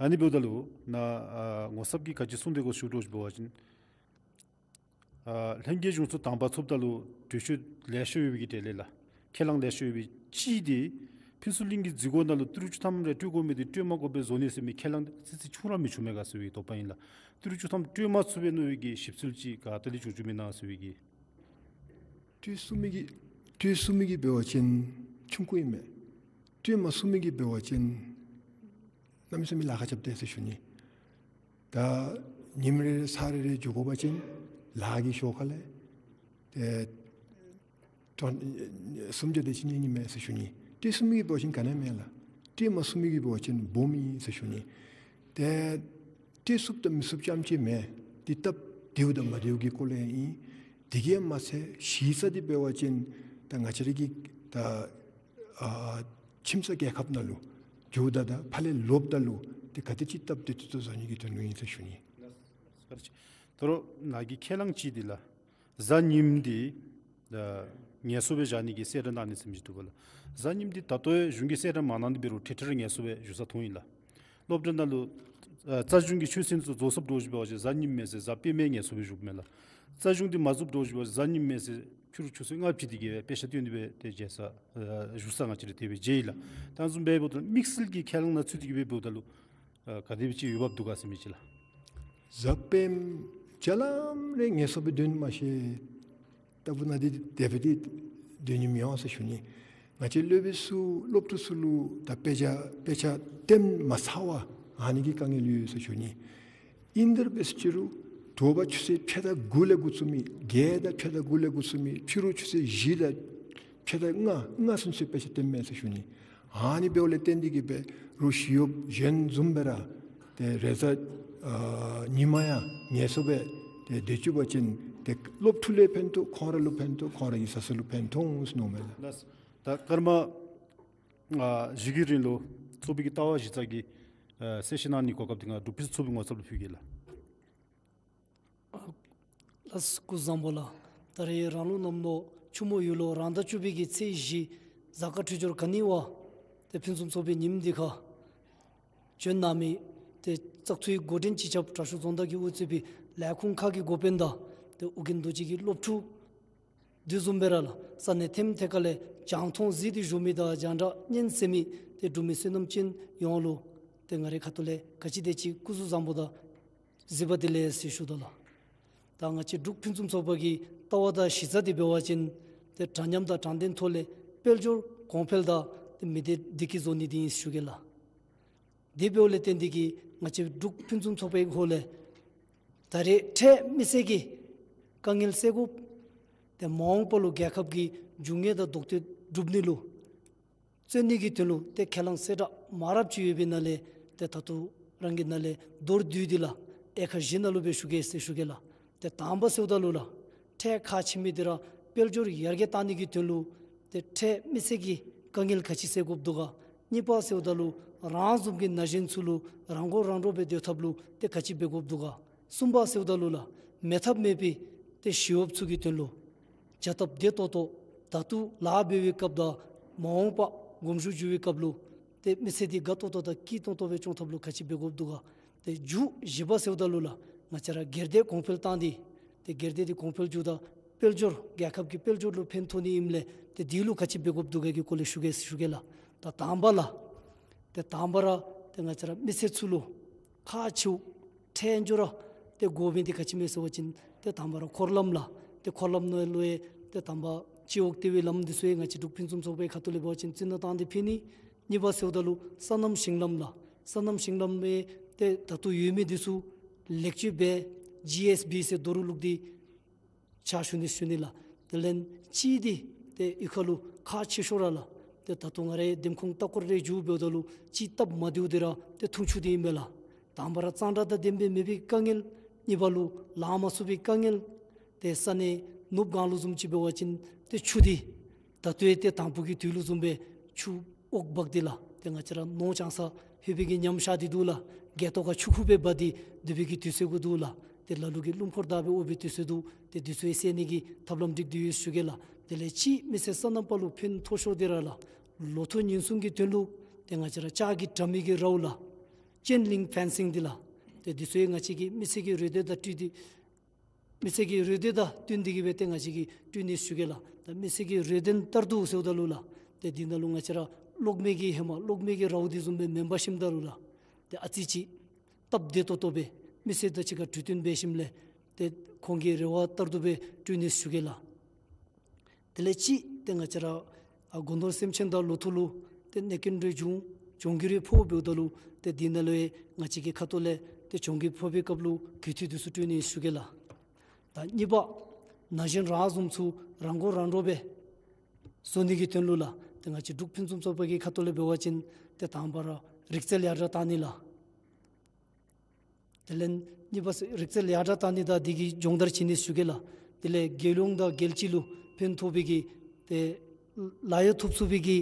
ཨ་ནི་འབདཝ་ད་ལུ་ནཱ་ཨ་ངོ་ཚབ་ཀྱིས་ག་ཅི་གསུངས་དེས་གོ་ཞུ་དོ་ཅིག་འབད་བ་ཅིན་ཨ་ལྷན་རྒྱས་གཞུང་ཚོགས་དང་པ་ཚོགསཔ་ད་ལུ་གྲོས་ཆོད་ལེ་ཤ་ཡོད་པའི་གི་གྲས་ལས་ལགས། ཁས་བླངས་ལེ་ཤ་ཡོད་པའི་གཅིག་འདི་ཕུན་ཚོགས་གླིང་གི་རྩིས་འགོ་ནང་ལུ་ཏི་རུ་བཅུ་ཐམ་རེ་སྤྲོད་དགོ་མི་འདི་སྤྲོད་མ་དགོཔ་སྦེ་བཟོ་ནི་ཟེར་མི་ཁས་བླངས་འདི་ཚིག་ཚིག་ཆུང་ར་མི་ཆུང་མས་ག་ཟེར་བའི་དོགས་པ་ཨིན་ལགས། ཏི་རུ་བཅུ་ཐམ་སྤྲོད་མ་ཚུགས་པའི་ནང་བའི་གི་ཞིབ་འཚོལ་ཅིག་ག་ཏེ་ལས་བྱུང་བྱུངམ་ཨིན་ན་ཟེར་བའི་གི། སྤྲོད་ཚུགས་མི་གི་སྤྲོད་ཚུགས་མི་གི་འབད་བ་ཅིན་ཆུང་ཀུ་ཨིན་མས། སྤྲོད་མ་ཚུགས་མི་གི་འབད་བ་ཅིན་གནམ་མེད་ས་མེད་ལཱ་ཁག་རྐྱབ་དེས་ཟེར་ཞུ་ནི། ད་ཉིནམ་རེ་རེ་ཚར་རེ་རེ་འགྱོ་དགོ་པ་ཅིན་ལཱ་གི་ཤོག་ཁ་ལས་ཏེ་ཏོག་སུམ་བརྒྱ་དེ་ཅིག་གནས་ནི་མས་ཟེར་ཞུ་ནི། སྤྲོད་ཚུགས་མི་གི་འབད་བ་ཅིན་ག་ནི་ཡང་མེད་ལགས། སྤྲོད་མ་ཚུགས་མི་གི་འབད་བ་ཅིན་སྦོམ་ཨིན་ཟེར་ཞུ་ནི། ཏེ་སྤྲོད་ཚུགསཔ་དང་མི་ཚུགསཔ་རྐྱངམ་ཅིག་མེན། འདི་སྟབས་བདེཝ་དང་མ་བདེཝ་གི་སྐོར་ལས་ཨིན། དེ་གིས་མ་ཚད་གཞི་རྩ་འདི་འབད་བ་ཅིན་ད་ང་བཅས་ར་གི་ད་ཨ་ཁྱིམ་ཚང་རྒྱལ་ཁབ་ནང་ལུ་འགྱོཝ་ད་ད་ཕར་ལས་ལོགཔ་ད་ལུ་ཏེ་ག་དེ་ཅིག་སྟབས་བདེ་ཏོག་ཏོ་བཟོ་ནི་གི་དོན་ལུ་ཨིན་ཟེར་ཞུ་ནི། ད་རུང་ནཱ་གི་ཁས་བླངས་གཅིག་འདི་ལགས། གཟའ་ཉིམ་འདི་ཨ་ངལ་གསོ་སྦེ་བཞག་ནི་གི་གསལ་བསྒྲགས་གནང་ནི་ཟེར་མི་ཅིག་འདུག་པ་ལགས། གཟའ་ཉིམ་འདི་ད་ལྟོ་ཡང་གཞུང་གིས་གསལ་བསྒྲགས་མ་གནང་དེ་འབད་རུང་ཁྲིག་ཁྲི་ར་ངལ་གསོ་སྦེ་བཞུགས་ས་མཐོང་ཡི་ལགས། སློབ་གྲྭ་ནང་ལུ་ཨ་རྩ་གཞུང་གི་ཆོས་ཚན་ཚུ་རྫོགས་སོངམ་འདྲཝ་ཅིག་འབད་བ་ཅིན་གཟའ་ཉིམ་མེན་ཟེར་གཟའ་སྤེན་པའི་ངལ་གསོ་སྦེ་བཞུགསཔ་མས་ལགས། རྩ་གཞུང་འདི་མ་རྫོགསཔ་འདྲཝ་ཅིག་འབད་བ་ཅིན་གཟའ་ཉིམ་མེན་ཟེར་ཕྱི་རུ་ཆུ་ཚོད་ལྔ་བཅུ་དེ་གིས་སྦེ་དཔེ་ཆ་སྟོན་ཏེ་སྦེ་ཏེ་མཇལ་ས་ཨ་བཞུགས་ས་ང་བཅས་ར་དེ་སྦེ་མཇལ་ཡི་ལགས། ད་བཟུམ་སྦེ་འབདཝ་ད་དམིགས་བསལ་གྱི་ཁས་བླངས་ནང་ཚུད་དེ་གིས་སྦེ་འབདཝ་ད་ལུ་ཨ་ག་དེ་སྦེ་ཅིག་འོས་འབབ་འདུག་ག་ཟེར་མི་ཅིག་ལགས། གཟའ་སྤེན་པ་ལམ་རེ་ངལ་གསོ་སྦེ་སྡོད་ནི་མ་ཤེས། ལྟ་བུ་ནང་འདི་དེ་སྦེ་འདི་སྡོད་ནི་མི་འོང་ཟེར་ཞུ་ནི། ང་བཅས་སློབ་དཔོན་ཚུ་སློབ་ཕྲུག་ཚུ་ལུ་ད་དཔེ་ཆ་དཔེ་ཆ་སྟོན་མ་ཚར་བར་ཨ་ནི་གི་དཀའ་ངལ་ཡོད་ཟེར་ཞུ་ནི། ཨིན་དེ་འབད་ཟེར་ཅི་རུང་དྲོ་པ་ཆུ་ཚོད་ཕྱེད་དང་དགུ་ལས་འགོ་བཙུགས་མི་བརྒྱད་དང་ཕྱེད་དང་དགུ་ལས་འགོ་བཙུགས་མི་ཕྱི་རུ་ཆུ་ཚོད་བཞི་དང་ཕྱེད་དང་ལྔ་ལྔ་ཚུན་ཚོད་དཔེ་ཆ་སྟོན་མས་ཟེར་ཞུ་ནི། ཨ་ནི་འབདཝ་ལས་བརྟེན་ཏེ་གིས་སྦེ་རོགས་ཞི་གཡོགཔ་གཞན་བཟུམ་སྦེ་ར་ཏེ་རེས་གཟའ་ཨ་ཉིམ་ཡང་ངལ་གསོ་སྦེ་ཏེ་སྡོད་བཅུག་པ་ཅིན་ཏེ་སློབ་ཕྲུག་ལུ་ཕན་ཐོགས། ཁོང་ར་ལུ་ཕན་ཐོགས། ཁོང་ར་གི་བཟའ་ཚང་ལུ་ཕན་ཐོགས་ཟེར་མནོཝ་མས་ལགས། ལགས། ད་སྐར་མ་ཨ་བཞི་གི་རིང་ལུ་ཚོགས་པའི་གི་ལྟ་བ་གཞི་རྩ་གི་ཨ་གསལ་བཤད་གནང་ནི་གོ་སྐབས་འདི་ང་འབྲུག་ཕུན་སུམ་ཚོགས་པའི་ངོ་ཚབ་ལུ་ཕུལ་གེ་ལགས། ལགས་སོ། སྐུ་གཟུགས་བཟང་པོ་ལགས། ད་རེས་རང་ལུགས་གནམ་ལོ་ཆུ་མོ་ཡོས་ལོ་རང་ཟླ་བཅུ་པའི་གི་ཚེས་བཞི་གཟའ་སྐར་འཕྲོད་སྦྱོར་ག་ནི་བ་ཏེ་ཕུན་སུམ་ཚོགས་པའི་ཉིནམ་འདི་ཁར་བྱོན་གནང་མི་ཏེ་བཙག་འཐུའི་འགོ་འདྲེན་སྤྱི་ཁྱབ་དྲག་ཤོས་རྫོང་བདག་གིས་དབུ་གཙོས་པའི་ལས་ཁུངས་ཁག་གི་འགོ་དཔོན་དང་ཏེ་ཨོ་རྒྱན་རྡོ་རྗེ་གི་སློབ་ཕྲུག་དེ་བཟུམ་སྦེ་ར་ལགས་ས་གནས་ཐེམ་ཐེ་ཁ་ལས་རྒྱང་མཐོང་གཟིགས་ཏེ་བཞུགས་མི་དང་རྒྱང་བསྒྲགས་ཉན་གསན་མི་ཏེ་འབྲུག་མི་བསོད་ནམས་ཅན་ཡོངས་ལུ་ཏེ་ང་རའི་ཁ་ཐུག་ལས་ག་ཅི་དེ་ཅིག་སྐུ་གཟུགས་བཟང་པོ་དང་གཟིགས་པ་བདེ་ལེགས་ཟེར་ཞུ་དོ་ལགས། ད་ང་བཅས་འབྲུག་ཕུན་སུམ་ཚོགས་པ་གི་ལྟ་བ་དང་གཞི་རྩ་འདི་འབད་བ་ཅིན་ཏེ་འདྲ་མཉམ་དང་དྲང་བདེན་ཐོག་ལས་དཔལ་འབྱོར་གོང་འཕེལ་དང་ཏེ་མི་སྡེ་བདེ་སྐྱིད་བཟོ་ནི་འདི་ཨིན་ཟེར་ཞུ་གེ་ལགས། དེ་འབདཝ་ལས་བརྟེན་ཏེ་གིས་ང་བཅས་འབྲུག་ཕུན་སུམ་ཚོགས་པའི་ཧོངས་ལས་ད་རེས་འཕྲལ་མི་སེར་གྱི་དཀའ་ངལ་སེལ་དགོཔ་ཏེ་མ་འོངས་པ་ལུ་རྒྱལ་ཁབ་ཀྱི་འབྱུང་གནས་དང་ལྡོག་ཐོས་སྒྲུབ་ནི་ལུ་བརྩོན་ནི་གི་དོན་ལུ་ཏེ་ཁས་བླངས་གསལ་བསྒྲགས་མང་རབས་ཅིག་ཡོད་པའི་ནང་ལས་ཏེ་ད་ལྟོ་རང་གི་ནང་ལས་མདོར་བསྡུས་ཏེ་ལགས་དབྱེ་ཁག་བཞི་ནང་ལུ་སྦེ་ཞུ་གེ་ཟེར་ཞུ་གེ་ལགས། ཏེ་དང་པ་ཟེརཝ་ད་ལུ་ལགས་འཕྲལ་ཁག་ཆེ་མི་འདི་ར་དཔལ་འབྱོར་ཡར་རྒྱས་གཏང་ནི་གི་དོན་ལུ་ཏེ་འཕྲལ་མི་སེར་གྱི་དཀའ་ངལ་ག་ཅི་སེལ་དགོཔ་འདུག་ག། གཉིས་པ་ཟེརཝ་ད་ལུ་རང་བཟུམ་གྱི་ན་གཞོན་ཚུ་ལུ་རང་མགོ་རང་འདྲོངས་སྦེ་སྡོད་ཐབས་ལུ་ཏེ་ག་ཅི་འབད་དགོཔ་འདུག་ག། གསུམ་པ་ཟེརཝ་ད་ལུ་ལགས་མེད་ཐབས་མེད་པའི་ཏེ་ཞི་གཡོགཔ་ཚུ་གི་དོན་ལུ་བྱ་སྟབས་བདེ་ཏོག་ཏོ་ད་ལྟོ་ལཱ་འབད་བའི་སྐབས་དང་མ་འོངས་པ་དགོངས་ཞུ་འབྱོན་པའི་སྐབས་ལུ་ཏེ་མི་ཚེ་འདི་དགའ་ཏོག་ཏོ་དང་སྐྱིད་ཏོང་ཏོ་སྦེ་སྐྱོང་ཐབས་ལུ་ག་ཅི་འབད་དགོཔ་འདུག་ག། ཏེ་མཇུག་བཞི་པ་ཟེརཝ་ད་ལུ་ལགས་ང་བཅས་ར་སྒེར་སྡེ་གོང་འཕེལ་བཏང་སྟེ་ཏེ་སྒེར་སྡེ་འདི་གོང་འཕེལ་འགྱོཝ་ད་དཔལ་འབྱོར་རྒྱལ་ཁབ་ཀྱི་དཔལ་འབྱོར་ལུ་ཕན་ཐོགས་ནི་ཨིནམ་ལས་ཏེ་འདི་ལུ་ག་ཅི་འབད་དགོཔ་འདུག་ག་གི་སྐོར་ལས་ཞུ་གེ་ཞུ་གེ་ལགས། ད་དང་པ་ལགས་ཏེ་དང་པ་ར་ཏེ་ང་བཅས་ར་མི་སེར་ཚུ་ལུ་ཁག་ཆེཝ་འཕྲལ་མགྱོགས་ར་ཏེ་དགོ་མི་འདི་ག་ཅི་སྨོ་ཟེར་བ་ཅིན་ཏེ་དང་པ་ར་འཁོར་ལམ་ལགས། ཏེ་འཁོར་ལམ་ནང་ལུ་ཡང་ཏེ་དང་པ་སྤྱི་འོག་ལྟེ་བའི་ལམ་འདི་ཚུ་ཡང་ང་བཅས་འབྲུག་ཕུན་སུམ་ཚོགས་པའི་ཁ་ཐུག་ལས་འབད་བ་ཅིན་རྩི་ནག་བཏང་སྟེ་ཕུལ་ནི། གཉིས་པ་ཟེརཝ་ད་ལུ་སོ་ནམ་ཞིང་ལམ་ལགས། སོ་ནམ་ཞིང་ལམ་སྦེ་ཏེ་ད་ལྟོ་ཡོད་མི་འདི་ཚུ་ལེགས་བཅོས་འབད་ཇི་ཨེསི་བི་ཟེར་རྡོ་རུག་ལུག་འདི་ཕྱག་ཞུ་ནི་ཞུ་ནི་ལགས། དེ་ལས་གཅིག་འདི་ཏེ་གཡུས་ཁ་ལུ་ཁག་ཆེ་ཤོས་ར་ལགས། ཏེ་ད་ལྟོ་ང་རའི་འདེམས་ཁོངས་ལྟ་སྐོར་རེ་འགྱོ་འབདཝ་ད་ལུ་གཅིག་སྟབས་མ་བདེཝ་འདི་ར་ཏེ་འཐུང་ཆུ་འདི་ཨིན་པས་ལགས། དང་པ་ར་གཙང་སྦྲ་དང་ལྡན་པའི་མེད་པའི་དཀའ་ངལ། གཉིས་པ་ལུ་ལང་མ་ཚུགས་པའི་དཀའ་ངལ། ཏེ་ས་གནས་ནུབ་སྒང་ལུ་བཟུམ་ཅིག་འབད་བ་ཅིན་ཏེ་ཆུ་འདི་ད་ལྟོ་ཡང་ཏེ་དང་ཕུ་གི་དུས་ལུ་བཟུམ་སྦེ་ཆུ་འོག་འབག་སྟེ་ལགས། ཏེ་ང་བཅས་ར་ནོར་བྱང་ས་ལྷོད་པའི་གི་ཉམས་ཤར་ཏེ་འདུག་ལགས། སྒལ་ཏོ་ཁར་ཆུ་ཁུ་སྦེ་འབག་སྟེ་སྡོད་པའི་གི་དུས་ཚོད་གུ་འདུག་ལགས། ཏེ་ལ་ལུ་གིས་རླུང་འཁོར་བདའ་སྦེ་འོང་བའི་དུས་ཚོད་འདུག། ཏེ་འདི་ཚུ་ཡང་སེལ་ནི་གི་ཐབས་ལམ་སྒྲིག་སྟེ་ཡོད་ཟེར་ཞུ་གེ་ལགས། དེ་ལས་གཅིག་མི་སེར་སོ་ནམ་པ་ལུ་ཕན་ཐོགས་ཤོས་འདི་ར་ལགས། ལོ་ཐོག་ཉེན་སྲུང་གི་དོན་ལུ་ཏེ་ང་བཅས་ར་ལྕགས་ཀྱི་དྲ་མིག་གི་རཝ་ལགས། ཅེན་ལིང་ཕེན་སིང་འདི་ལགས། ཏེ་འདི་ཚུ་ཡང་ང་བཅས་ཀྱིས་མི་སེར་གྱི་རོལ་དོད་དང་སྤྲོད་དེ་མི་སེར་གྱི་རོལ་དོད་དང་བསྟུན་ཏེ་གི་སྦེ་ཏེ་ང་བཅས་ཀྱིས་སྤྲོད་ནི་ཞུ་གེ་ལགས། ད་མི་སེར་གྱི་རོལ་དོད་ལྟར་དུ་ཟེརཝ་ད་ལུ་ལགས། ཏེ་འདི་ནང་ལུ་ང་བཅས་ར་གློག་མེ་གི་ཧེ་མ་གློག་མེ་གི་རཝ་འདི་བཟུམ་སྦེ་མེན་པར་ཞིནམ་ད་ལུ་ལགས། ཏེ་ཨ་ཙི་ཅིག་སྟབས་བདེ་ཏོག་ཏོ་སྦེ་མི་སེར་དང་གཅིག་ཁར་གྲོས་བསྟུན་འབད་ཞིནམ་ལས་ཏེ་ཁོང་གི་རེ་བ་ལྟར་དུ་སྦེ་སྤྲོད་ནི་ཞུ་གེ་ལགས། དེ་ལས་གཅིག་ཏེ་ང་བཅས་ར་ཨ་སྒོ་ནོར་སེམས་ཅན་དང་ལོ་ཐོག་ལུ་ཏེ་གནོད་སྐྱོན་རེ་བྱུང་གྱོང་གུད་རེ་ཕོག་འབདཝ་ད་ལུ་ཏེ་འདི་ནང་ལུ་ཡང་ང་བཅས་ཀྱི་ཁ་ཐུག་ལས་ཏེ་གྱོང་གུད་ཕོག་པའི་སྐབས་ལུ་གྱོད་དུས་འདི་ཚུ་སྤྲོད་ནི་ཞུ་གེ་ལགས། ད་གཉིས་པ་ན་གཞོན་རང་བཟུམ་ཚུ་རང་མགོ་རང་འདྲོངས་སྦེ་བཟོ་ནི་གི་དོན་ལུ་ལགས། ཏེ་ང་བཅས་འབྲུག་ཕུན་སུམ་ཚོགས་པ་གི་ཁ་ཐུག་ལས་འབད་བ་ཅིན་ཏེ་དང་པ་ར་རིག་རྩལ་ཡར་དྲག་བཏང་ནི་ལགས། དེ་ལས་གཉིས་པ་རིག་རྩལ་ཡར་དྲག་བཏང་ནི་དང་འདི་གི་སྦྱོང་བརྡར་བྱིན་ནི་ཞུ་གེ་ལགས། དེ་ལས་རྒྱལ་ཡོངས་དང་རྒྱལ་སྤྱི་ལུ་ཕན་ཐོགས་པའི་གི་ཏེ་ལཱ་གཡོག་ཐོབ་ཚུགས་པའི་གི་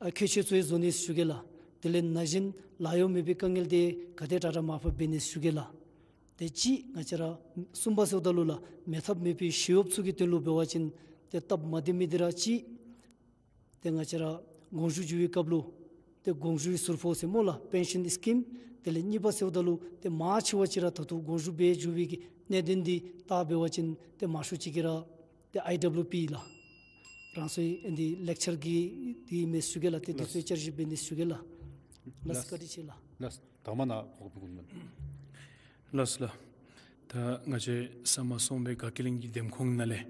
ཨ་ཁྱད་ཆོས་ཚུ་ཡང་བཟོ་ནི་ཞུ་གེ་ལགས། དེ་ལས་ན་གཞོན་ལཱ་གཡོག་མེད་པའི་དཀའ་ངལ་འདི་ག་དེ་དྲག་དྲག་མར་ཕབ་འབད་ནི་ཞུ་གེ་ལགས། ཏེ་གཅིག་ང་བཅས་ར་གསུམ་པ་ཟེརཝ་ད་ལུ་ལགས། མེད་ཐབས་མེད་པའི་ཞི་གཡོགཔ་ཚུ་གི་དོན་ལུ་འབད་བ་ཅིན་ཏེ་སྟབས་མ་བདེ་མི་འདི་ར་གཅིག་ཏེ་ང་བཅས་ར་དགོངས་ཞུ་ཞུ་བའི་སྐབས་ལུ་ཏེ་དགོངས་ཞུའི་ཟུར་ཕོགས་ཟེར་སྨོ་ལགས། པེན་ཤཱན་སི་ཀིམ། དེ་ལས་གཉིས་པ་ཟེརཝ་ད་ལུ་ཏེ་མང་ཆེ་བ་ཅིག་ར་ད་ལྟོ་དགོངས་ཞུ་འབད་འགྱོ་བའི་གི་གནད་དོན་འདི་བལྟ་འབད་བ་ཅིན་ཏེ་མང་ཤོས་ཅིག་གིས་ར་ཏེ་ཨའི་ཌབ་ལུ་པི་ལགས། རང་སོའི་ཨ་ནི་ལེག་ཅར་གྱི་འདི་མས་ཞུ་གེ་ལགས། ཏེ་འདི་ཚུ་བསྐྱར་ཞིབ་འབད་ནི་ཞུ་གེ་ལགས། ལགས་ལགས། བཀའ་དྲིན་ཆེ་ལགས། ལགས། དང་པ་ནཱ་གོ་སྐབས་གུ་མ། ལགས་ལགས། ད་ང་བཅས་ས་མ་སོང་པའི་དགའ་སྐྱིད་གླིང་གི་འདེམས་ཁོངས་ནང་ལས་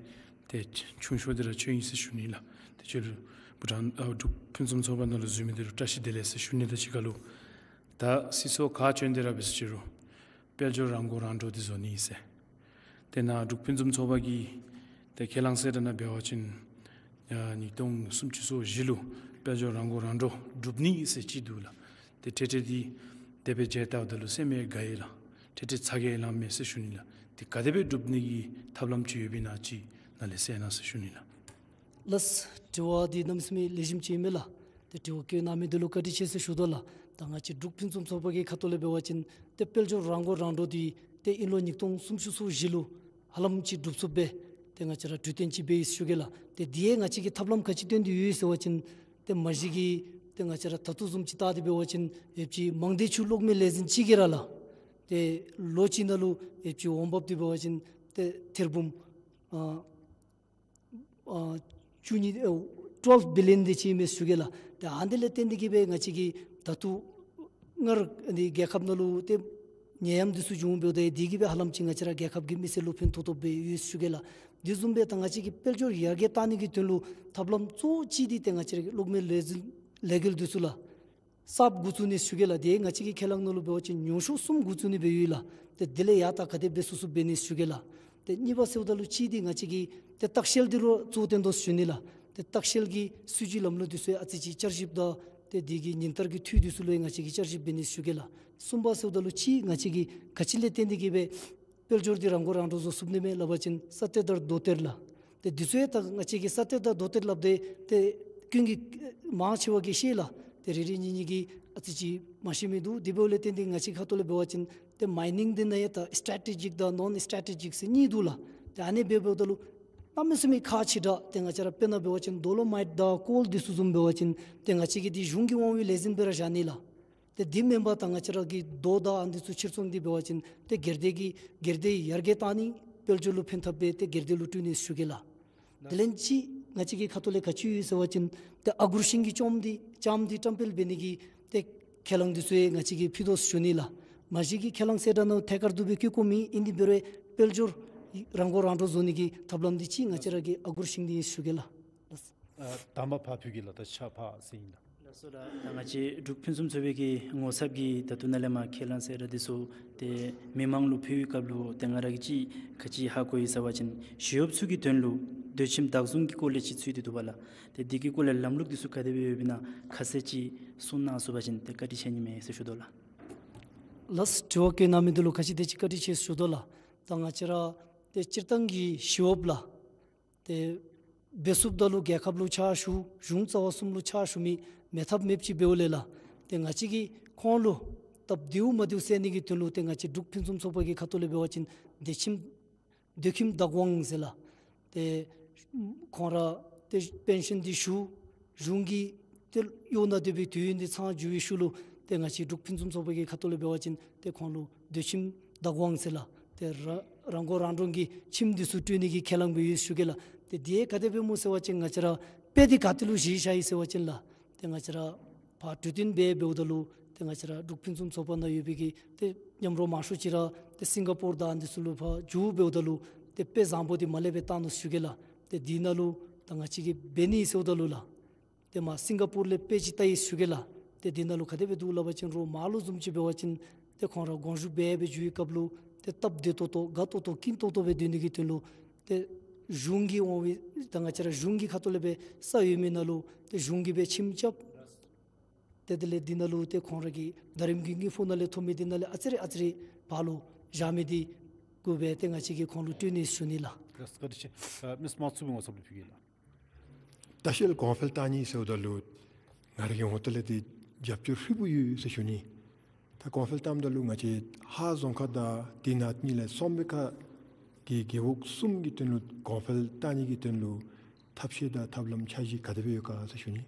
ཏེ་ཆུང་ཤོས་འདི་ར་ཁྱོད་ཨིན་ཟེར་ཞུ་ནི་ལགས། ཏེ་ཁྱོད་ལུ་བུ་ཊཱན་ཨ་འབྲུག་ཕུན་སུམ་ཚོགས་པ་ནང་ལུ་འཛུལ་མི་འདི་ལུ་བཀྲ་ཤིས་བདེ་ལེགས་ཟེར་ཞུ་ནི་དང་གཅིག་ཁར་ལུ་ད་སྲིད་ཚོགས་ག་བྱོན་ཏེ་ར་འབད་ཟེར་ཅི་རུང་དཔལ་འབྱོར་རང་མགོ་རང་འདྲོངས་འདི་བཟོ་ནི་ཨིན་ཟེར། ཏེ་ནཱ་འབྲུག་ཕུན་སུམ་ཚོགས་པ་གི་ཏེ་ཁས་བླངས་ཟེར་ད་ནཱ་འབད་བ་ཅིན་ཡ་ཉིས་སྟོང་སུམ་ཅུ་སོ་བཞི་ལུ་དཔལ་འབྱོར་རང་མགོ་རང་འདྲོངས་སྒྲུབ་ནི་ཟེར་ཅིག་འདུག་ལགས། ཏེ་ཏེ་ཏེ་འདི་དེ་སྦེ་མཇལ་བལྟཝ་ད་ལུ་སེམས་ཡང་དགའ་ཡི་ལགས། ཏེ་ཏེ་ཚ་གྱང་ལངམ་མས་ཟེར་ཞུ་ནི་ལགས། ཏེ་ག་དེ་སྦེ་སྒྲུབ་ནི་གི་ཐབས་ལམ་ཅིག་ཡོདཔ་ཨིན་ན་ཅིག་ནཱ་ལས་གསལ་གནང་ཟེར་ཞུ་ནི་ལགས། ལགས། དྲི་བ་འདི་གནམ་མེད་ས་མེད་ལེགས་ཤོམ་ཅིག་ཨིན་མས་ལགས། ཏེ་དྲི་བ་བཀོད་གནང་མི་འདི་ལུ་བཀའ་དྲིན་ཆེ་ཟེར་ཞུ་དོ་ལགས། ད་ང་བཅས་འབྲུག་ཕུན་སུམ་ཚོགས་པ་གི་ཁ་ཐུག་ལས་འབད་བ་ཅིན་ཏེ་དཔལ་འབྱོར་རང་མགོ་རང་འདྲོངས་འདི་ཏེ་དབྱིན་ལོ་ཉིས་སྟོང་སུམ་ཅུ་སོ་བཞི་ལུ་ཧ་ལམ་ཅིག་འགྲུབ་ཚུགསཔ་སྦེ་ཏེ་ང་བཅས་ར་གྲོས་བསྟུན་ཅིག་འབད་ཡི་ཟེར་ཞུ་གེ་ལགས། ཏེ་འདི་ཡང་ང་བཅས་ཀྱིས་ཐབས་ལམ་ག་ཅི་བཏོན་ཏེ་ཡོད་ཟེར་བ་ཅིན་ཏེ་མ་གཞི་གིས་ཏེ་ང་བཅས་ར་ད་ལྟོ་བཟུམ་ཅིག་བལྟ་སྟེ་འབད་བ་ཅིན་ཡོདཔ་ཅིག་མང་སྡེ་ཆུ་གློག་མེ་ལས་འཛིན་ཅིག་གིས་ར་ལགས། ཏེ་ལོ་གཅིག་ནང་ལུ་ཡོདཔ་ཅིག་འོང་འབབ་འདི་འབད་བ་ཅིན་ཏེ་ཐེར་འབུམ་ཨ་ཨ་བཅུ་གཉིས་ཨེ་ཊུ་ཝེལ་བི་ལི་ཡོན་དེ་ཅིག་མས་ཟེར་ཞུ་གེ་ལགས། ཏེ་ཨ་ནི་ལས་བརྟེན་ཏེ་གི་སྦེ་ང་བཅས་ཀྱིས་ད་ལྟོ་སྔར་ཨ་ནི་རྒྱལ་ཁབ་ནང་ལུ་ཏེ་ནད་ཡམས་འདི་ཚུ་བྱུང་འབདཝ་ད་འདི་གིས་སྦེ་ཧ་ལམ་ཅིག་ང་བཅས་ར་རྒྱལ་ཁབ་ཀྱི་མི་སེར་ལུ་ཕན་ཐོགས་ཏོག་ཏོ་སྦེ་ཡོད་ཟེར་ཞུ་གེ་ལགས། འདི་བཟུམ་སྦེ་ད་ང་བཅས་ཀྱིས་དཔལ་འབྱོར་ཡར་རྒྱས་བཏང་ནི་གི་དོན་ལུ་ཐབས་ལམ་གཙོ་བོ་ཅིག་འདི་ཏེ་ང་བཅས་ར་གློག་མེ་ལས་འཛིན་ལས་འགུལ་འདི་ཚུ་ལགས། གསརཔ་འགོ་བཙུགས་ནི་ཞུ་གེ་ལགས། ཏེ་ང་བཅས་ཀྱི་ཁས་བླངས་ནང་ལུ་འབད་བ་ཅིན་ཉུང་ཤོས་གསུམ་འགོ་བཙུགས་ནི་སྦེ་ཡོད་ལགས། ཏེ་དེ་ལས་ཡར་ད་ག་དེ་འབད་ཚུགས་ཚུགས་འབད་ནི་ཞུ་གེ་ལགས། ཏེ་གཉིས་པ་ཟེརཝ་ད་ལུ་གཅིག་འདི་ང་བཅས་ཀྱི་ཏེ་ལྟ་བཤལ་འདི་ལུ་གཙོ་བོ་བཏོན་དོ་ཞུ་ནི་ལགས། ཏེ་ལྟ་བཤལ་གྱི་སྲིད་བྱུས་ལམ་ལུགས་འདི་ཚུ་ཡང་ཨ་ཙི་ཅིག་བསྐྱར་ཞིབ་དང་ཏེ་འདི་གི་ཉིན་བསྟར་གྱི་འཐུས་འདི་ཚུ་ལུ་ཡང་ང་བཅས་ཀྱིས་བསྐྱར་ཞིབ་འབད་ནི་ཞུ་གེ་ལགས། གསུམ་པ་ཟེརཝ་ད་ལུ་གཅིག་ང་བཅས་ཀྱིས་ག་ཅི་ལས་བརྟེན་ཏེ་གི་སྦེ་དཔལ་འབྱོར་འདི་རང་མགོ་རང་འདྲོངས་བཟོ་ཚུགས་ནི་མས་སླབ་པ་ཅིན་ས་གཏེར་དང་རྡོ་གཏེར་ལགས། ཏེ་འདི་ཚུ་ཡང་ད་ང་བཅས་ཀྱིས་ས་གཏེར་དང་རྡོ་གཏེར་སླབ་སྟེ་ཏེ་ཀུན་གྱིས་མང་ཆེ་བ་གིས་ཤེས་ལགས། ཏེ་རེ་རེ་གཉིས་གཉིས་ཀྱིས་ཨ་ཙི་ཅིག་མ་ཤེས་མི་འདུག། དེ་འབདཝ་ལས་བརྟེན་ཏེ་ང་བཅས་ཁ་ཐུག་ལས་འབད་བ་ཅིན་ཏེ་མའི་ནིང་འདི་ནང་ཡང་ད་སི་ཊེ་ཊེ་ཇིག་དང་ནོན་སི་ཊེ་ཊེ་ཇིག་ཟེར་གཉིས་འདུག་ལགས། ཏེ་ཨ་ནི་འབདཝ་ད་ལུ་གནམ་མེད་ས་མེད་ཁག་ཆེ་དྲགས། ཏེ་ང་བཅས་ར་དཔེར་ན་འབད་བ་ཅིན་ཌོ་ལོ་མའིཊ་དང་ཀོལ་འདི་ཚུ་བཟུམ་འབད་བ་ཅིན་ཏེ་ང་བཅས་ཀྱིས་འདི་གཞུང་གི་དབང་བའི་ལས་འཛིན་སྦེ་ར་བཞག་ནི་ལགས། ཏེ་འདི་མེན་པར་ད་ང་བཅས་ར་གི་རྡོ་དང་ཨ་འདི་ཚུ་ཕྱིར་ཚོང་འདི་འབད་བ་ཅིན་ཏེ་སྒེར་སྡེ་གི་སྒེར་སྡེ་ཡར་རྒྱས་བཏང་ནི་དཔལ་འབྱོར་ལུ་ཕན་ཐབས་སྦེ་ཏེ་སྒེར་སྡེ་ལུ་སྤྲོད་ནི་ཞུ་གེ་ལགས། དེ་ལས་གཅིག་ང་བཅས་ཀྱི་ཁ་ཐུག་ལས་ག་ཅི་ཡོད་ཟེར་བ་ཅིན་ཏེ་ཨ་གུར་ཤིང་གི་ལྕངམ་འདི་ལྕངམ་འདི་བཀྲམ་སྤེལ་འབད་ནི་གི་ཏེ་ཁས་བླངས་འདི་ཚུ་ཡང་ང་བཅས་ཀྱིས་ཕུལ་དོ་ཞུ་ནི་ལགས། མ་གཞི་གི་ཁས་བླངས་གསལ་བསྒྲགས་ནང་ཐད་ཀར་དུ་སྦེ་བཀོད་བཀོདཔ་མེད། ཨིན་དེ་འབད་རུང་དཔལ་འབྱོར་རང་མགོ་རང་འདྲོངས་བཟོ་ནི་གི་ཐབས་ལམ་འདི་གཅིག་ང་བཅས་ར་གི་ཨ་གུར་ཤིང་འདི་ཨིན་ཞུ་གེ་ལགས། ཨ་དང་པ་ཕར་ཕུལ་གེ་ལགས། ད་ཕྱག་ཕར་ཟེར་ཨིན་ལགས། སོ་ད་ང་བཅས་འབྲུག་ཕུན་སུམ་ཚོགས་པའི་གི་ངོ་ཚབ་ཀྱིས་ད་ལྟོ་ནཱ་ལས་མར་ཁས་བླངས་ཟེར་ར་འདི་ཚུ་ཏེ་མི་མང་ལུ་ཕུལ་བའི་སྐབས་ལུ་ཏེ་ང་ར་གིས་ཅིག་ག་ཅི་ཧ་གོ་ཡི་ཟེར་བ་ཅིན་ཞི་གཡོགཔ་ཚུ་གི་དོན་ལུ་སྡོད་ཁྱིམ་བདག་བཟུང་གི་སྐོར་ལས་ཅིག་ཚུད་དེ་འདུག་པ་ལགས། ཏེ་འདི་གི་སྐོར་ལས་ལམ་ལུགས་འདི་ཚུ་ག་དེ་སྦེ་ཡོདཔ་ཨིན་ན་ཁ་གསལ་ཅིག་གསུང་གནང་ཚུགས་པ་ཅིན་ཏེ་བཀའ་དྲིན་ཆེ་ནི་མས་ཟེར་ཞུ་དོ་ལགས། ལགས་དྲི་བ་བཀོད་གནང་མི་འདི་ལུ་ག་ཅི་དེ་ཅིག་བཀའ་དྲིན་ཆེ་ཟེར་ཞུ་དོ་ལགས། ད་ང་བཅས་ར་ཏེ་སྤྱིར་བཏང་གི་ཞི་གཡོགཔ་ལགས། ཏེ་འབད་ཚུགསཔ་ད་ལུ་རྒྱལ་ཁབ་ལུ་ཕྱག་ཞུ་གཞུང་རྩ་བ་གསུམ་ལུ་ཕྱག་ཞུ་མི་མེད་ཐབས་མེདཔ་ཅིག་འབདཝ་ལས་ལགས། ཏེ་ང་བཅས་ཀྱིས་ཁོང་ལུ་སྟབས་བདེཝ་མ་བདེཝ་སེལ་ནི་གི་དོན་ལུ་ཏེ་ང་བཅས་འབྲུག་ཕུན་སུམ་ཚོགས་པ་གི་ཁ་ཐུག་ལས་འབད་བ་ཅིན་སྡོད་ཁྱིམ་སྡོད་ཁྱིམ་བདག་དབང་ཟེར་ལགས། ཏེ་ཁོང་ར་ཏེ་པེན་ཤཱན་འདི་ཞུ་གཞུང་གི་ཏེ་གཡོག་ནང་སྡོད་པའི་དུས་ཡུན་འདི་ཚང་འགྱོ་བའི་ཤུལ་ལུ་ཏེ་ང་བཅས་འབྲུག་ཕུན་སུམ་ཚོགས་པ་གི་ཁ་ཐུག་ལས་འབད་བ་ཅིན་ཏེ་ཁོང་ལུ་སྡོད་ཁྱིམ་བདག་དབང་ཟེར་ལགས། ཏེ་ར་རང་མགོ་རང་འདྲོངས་ཀྱི་ཁྱིམ་འདི་ཚུ་སྤྲོད་ནི་གི་ཁས་བླངས་འབད་ཡི་ཟེར་ཞུ་གེ་ལགས། ཏེ་འདི་ག་དེ་སྦེ་སྨོ་ཟེར་བ་ཅིན་ང་བཅས་ར་དཔེ་འདི་ག་ཏེ་ལུ་གཞི་བཞག་ཡི་ཟེར་བ་ཅིན་ལགས། ཏེ་ང་བཅས་ར་ཕར་གྲོས་བསྟུན་འབད་འབདཝ་ད་ལུ་ཏེ་ང་བཅས་ར་འབྲུག་ཕུན་སུམ་ཚོགས་པ་ནང་ཡོད་པའི་གི་ཏེ་མཉམ་རོགས་མང་ཤོས་ཅིག་ར་ཏེ་སིང་ག་པོར་དང་འདི་ཚུ་ལུ་ཕར་འགྱོ་འབདཝ་ད་ལུ་ཏེ་དཔེ་བཟང་པོ་འདི་མ་ལས་སྦེ་བཏང་ནུག་ཟེར་ཞུ་གེ་ལགས། ཏེ་འདི་ནང་ལུ་ད་ང་བཅས་ཀྱིས་འབད་ནི་ཟེརཝ་ད་ལུ་ལགས། ཏེ་མར་སིང་ག་པོར་ལས་དཔེ་ཅིག་བལྟ་ཡི་ཟེར་ཞུ་གེ་ལགས། ཏེ་འདི་ནང་ལུ་ག་དེ་སྦེ་འདུག་སླབ་པ་ཅིན་རོགས་མར་ལུ་བཟུམ་ཅིག་འབད་བ་ཅིན་ཏེ་ཁོང་ར་དགོངས་ཞུ་འབད་འབད་འགྱོ་བའི་སྐབས་ལུ་ཏེ་སྟབས་བདེ་ཏོག་ཏོ་དགའ་ཏོག་ཏོ་སྐྱིད་ཏོག་ཏོ་སྦེ་སྡོད་ནི་གི་དོན་ལུ་ཏེ་གཞུང་གི་འོང་བའི་ད་ང་བཅས་ར་གཞུང་གི་ཁ་ཐུག་ལས་སྦེ་ས་ཡོད་མི་ནང་ལུ་ཏེ་གཞུང་གིས་སྦེ་ཁྱིམ་རྐྱབ། ཏེ་དེ་ལས་འདི་ནང་ལུ་ཏེ་ཁོང་ར་གི་ཟླ་རིམ་གྱི་དངུལ་ཕོགས་ནང་ལས་ཐོབ་མི་འདི་ནང་ལས་ཨ་ཙི་རེ་ཨ་ཙི་རེ་ཕར་ལུ་བཞག་མི་འདི་གུ་སྦེ་ཏེ་ང་བཅས་ཀྱིས་ཁོང་ལུ་སྤྲོད་ནི་ཟེར་ཞུ་ནི་ལགས། ལགས་སོ་བཀའ་དྲིན་ཆེ། ཨ་མིས་དམངས་གཙོའི་ངོ་ཚབ་ལུ་ཕུལ་གེ་ལགས། ལྟ་བཤལ་གོང་འཕེལ་བཏང་ནི་ཟེརཝ་ད་ལུ་ང་ར་གི་ཧོངས་ཏོ་ལས་འདི་རྒྱབ་སྐྱོར་ཧྲིལ་བུ་ཡོད་ཟེར་ཞུ་ནི། ད་གོང་འཕེལ་བཏངམ་ད་ལུ་ང་བཅས་ཧཱ་རྫོང་ཁག་དང་དེ་ནང་གཉིས་ལས་གསང་སྦས་ཁ་གི་རྒེད་འོག་གསུམ་གྱི་དོན་ལུ་གོང་འཕེལ་བཏང་ནི་གི་དོན་ལུ་ཐབས་ཤེས་དང་ཐབས་ལམ་འཆར་གཞི་ག་དེ་སྦེ་ཡོད་ག་ཟེར་ཞུ་ནི།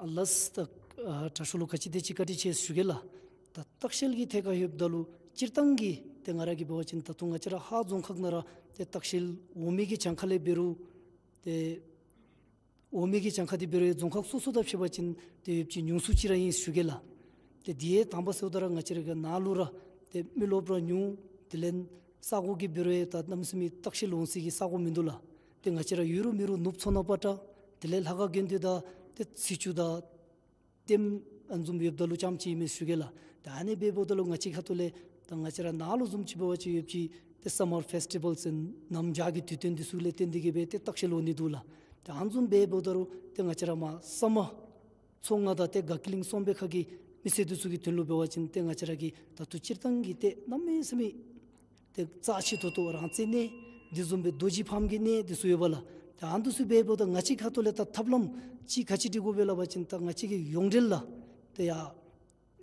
ཨ་ལགས་ད་ཨ་དྲག་ཤོས་ལུ་ག་ཅི་དེ་ཅིག་བཀའ་དྲིན་ཆེ་ཟེར་ཞུ་གེ་ལགས། ད་ལྟ་བཤལ་གྱི་ཐད་ཁར་ཡོདཔ་ད་ལུ་སྤྱིར་བཏང་གི་ཏེ་ང་ར་གིས་འབད་བ་ཅིན་ད་ལྟོ་ང་བཅས་ར་ཧཱ་རྫོང་ཁག་ནང་ར་ཏེ་ལྟ་བཤལ་འོག་མའི་གི་གྱངས་ཁ་ལས་འབད་རུང་ཏེ་འོག་མའི་གི་གྱངས་ཁ་འདི་འབད་རུང་རྫོང་ཁག་སོ་སོ་དང་ཕྱད་པ་ཅིན་ཏེ་ཡོདཔ་ཅིག་ཉུང་སུ་ཅིག་ར་ཨིན་ཟེར་ཞུ་གེ་ལགས། ཏེ་དེ་ཡང་དང་པ་ཟེརཝ་ད་ར་ང་བཅས་ར་གི་ནང་ལུ་ར་ཏེ་མི་རློབས་ར་ཉུང་། དེ་ལས་ས་གོ་གི་འབད་རུང་ཡང་ད་གནམ་མེད་ས་མེད་ལྟ་བཤལ་འོང་སའི་གི་ས་གོ་མིན་འདུག་ལགས། ཏེ་ང་བཅས་ར་ཡོད་རུང་མེད་རུང་ནུབ་མཚོ་སྣ་པ་ཏྲ་དེ་ལས་ལྷ་ཁང་དགོན་སྡེ་དང་ཏེ་ཚེས་བཅུ་དང་ཏེམ་ཨ་ནི་བཟུམ་ཡོདཔ་ད་ལུ་རྐྱངམ་ཅིག་ཨིན་མས་ཟེར་ཞུ་གེ་ལགས། ད་ཨ་ནི་སྦེ་འབདཝ་ད་ལུ་ང་བཅས་ཁ་ཐུག་ལས་ད་ང་བཅས་ར་ནང་ལུ་བཟུམ་ཅིག་འབད་བ་ཅིན་ཡོདཔ་ཅིག་ཏེ་སམ་མར་ཕེསི་ཊི་བཱལ་ཟེར་གནམ་བྱཱར་གྱི་དུས་སྟོན་འདི་ཚུ་ལས་བརྟེན་ཏེ་གིས་སྦེ་ཏེ་ལྟ་བཤལ་འོང་ནི་འདུག་ལགས། ད་ཨ་ནི་བཟུམ་སྦེ་འབདཝ་ད་ལུ་ཏེ་ང་བཅས་ར་མར་ས་མར་མཚོ་རྔ་དང་ཏེ་དགའ་སྐྱིད་གླིང་གསང་སྦས་ཁ་གི་མི་སེར་འདི་ཚུ་གི་དོན་ལུ་འབད་བ་ཅིན་ཏེ་ང་བཅས་ར་གི་ད་ལྟོ་སྤྱིར་བཏང་གི་ཏེ་གནམ་མེད་ས་མེད་ཏེ་རྩ་ཆེ་ཏོག་ཏོ་རང་བཙན་གནས་འདི་བཟུམ་སྦེ་རྡོ་རྗེ་ཕག་མོ་གི་གནས་འདི་ཚུ་ཡོད་པ་ལགས། ཏེ་ཨ་ནི་འདི་ཚུ་སྦེ་འབདཝ་ད་ང་བཅས་ཁ་ཐུག་ལས་ད་ཐབས་ལམ་ཅིག་ག་ཅི་སྒྲིག་དགོ་པས་སླབ་པ་ཅིན་ད་ང་བཅས་ཀྱི་ཡོངས་འབྲེལ་ལགས། ཏེ་ཡར་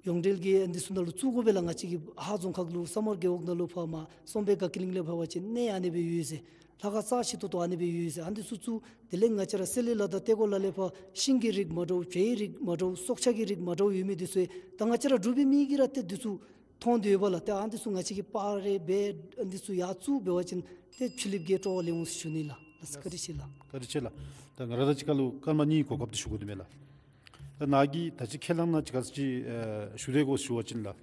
ཡོངས་འབྲེལ་གྱི་ཨ་ནི་འདི་ཚུ་ནང་ལུ་བཙུགས་དགོ་པས་ལགས། ང་བཅས་ཀྱི་ཧཱ་རྫོང་ཁག་ལུ་ས་མར་རྒེད་འོག་ནང་ལུ་ཕར་མར་གསང་སྦས་དགའ་སྐྱིད་གླིང་ལས་འབད་བ་ཅིན་གནས་ཨ་ནི་སྦེ་ཡོད་ཟེར། ལྷ་ཁང་རྩ་ཆེ་ཏོག་ཏོ་ཨ་ནི་སྦེ་ཡོད་ཟེར། ཨ་ནི་འདི་ཚུ་བཙུགས། དེ་ལས་ང་བཅས་ར་གསེར་ལས་ལ་དང་ཏེ་གོ་ལ་ལས་ཕར་ཤིང་གི་རིགས་མ་འདྲཝ་བྱའི་རིགས་མ་འདྲཝ་སྲོག་ཆགས་ཀྱི་རིགས་མ་འདྲཝ་ཡོད་མི་འདི་ཚུ་ད་ང་བཅས་ར་འབྲུག་པའི་མི་གིས་ར་ཏེ་འདི་ཚུ་མཐོང་སྟེ་ཡོད་པ་ལགས། ཏེ་ཨ་ནི་འདི་ཚུ་ང་བཅས་ཀྱིས་པར་རེ་འབད་ཨ་ནི་འདི་ཚུ་ཡར་བཙུགས་འབད་བ་ཅིན་ཏེ་ཕྱི་གླིངཔ་གིས་སྤྲོ་བ་ལེན་འོང་ཟེར་ཞུ་ནི་ལགས། ལགས་སོ་བཀའ་དྲིན་ཆེ་ལགས། བཀའ་དྲིན་ཆེ་ལགས། ད་ང་ར་དང་གཅིག་ཁར་ལུ་སྐར་མ་གཉིས་གོ་སྐབས་འདི་ཞུ་དགོ་དོ་མས་ལགས། ད་ནཱ་གིས་ད་ཅི་ཁས་བླངས་ནང་ཅིག་ག་ཅི་ཨེ་ཞུ་དེས་གོ་ཞུ་བ་ཅིན་ལགས།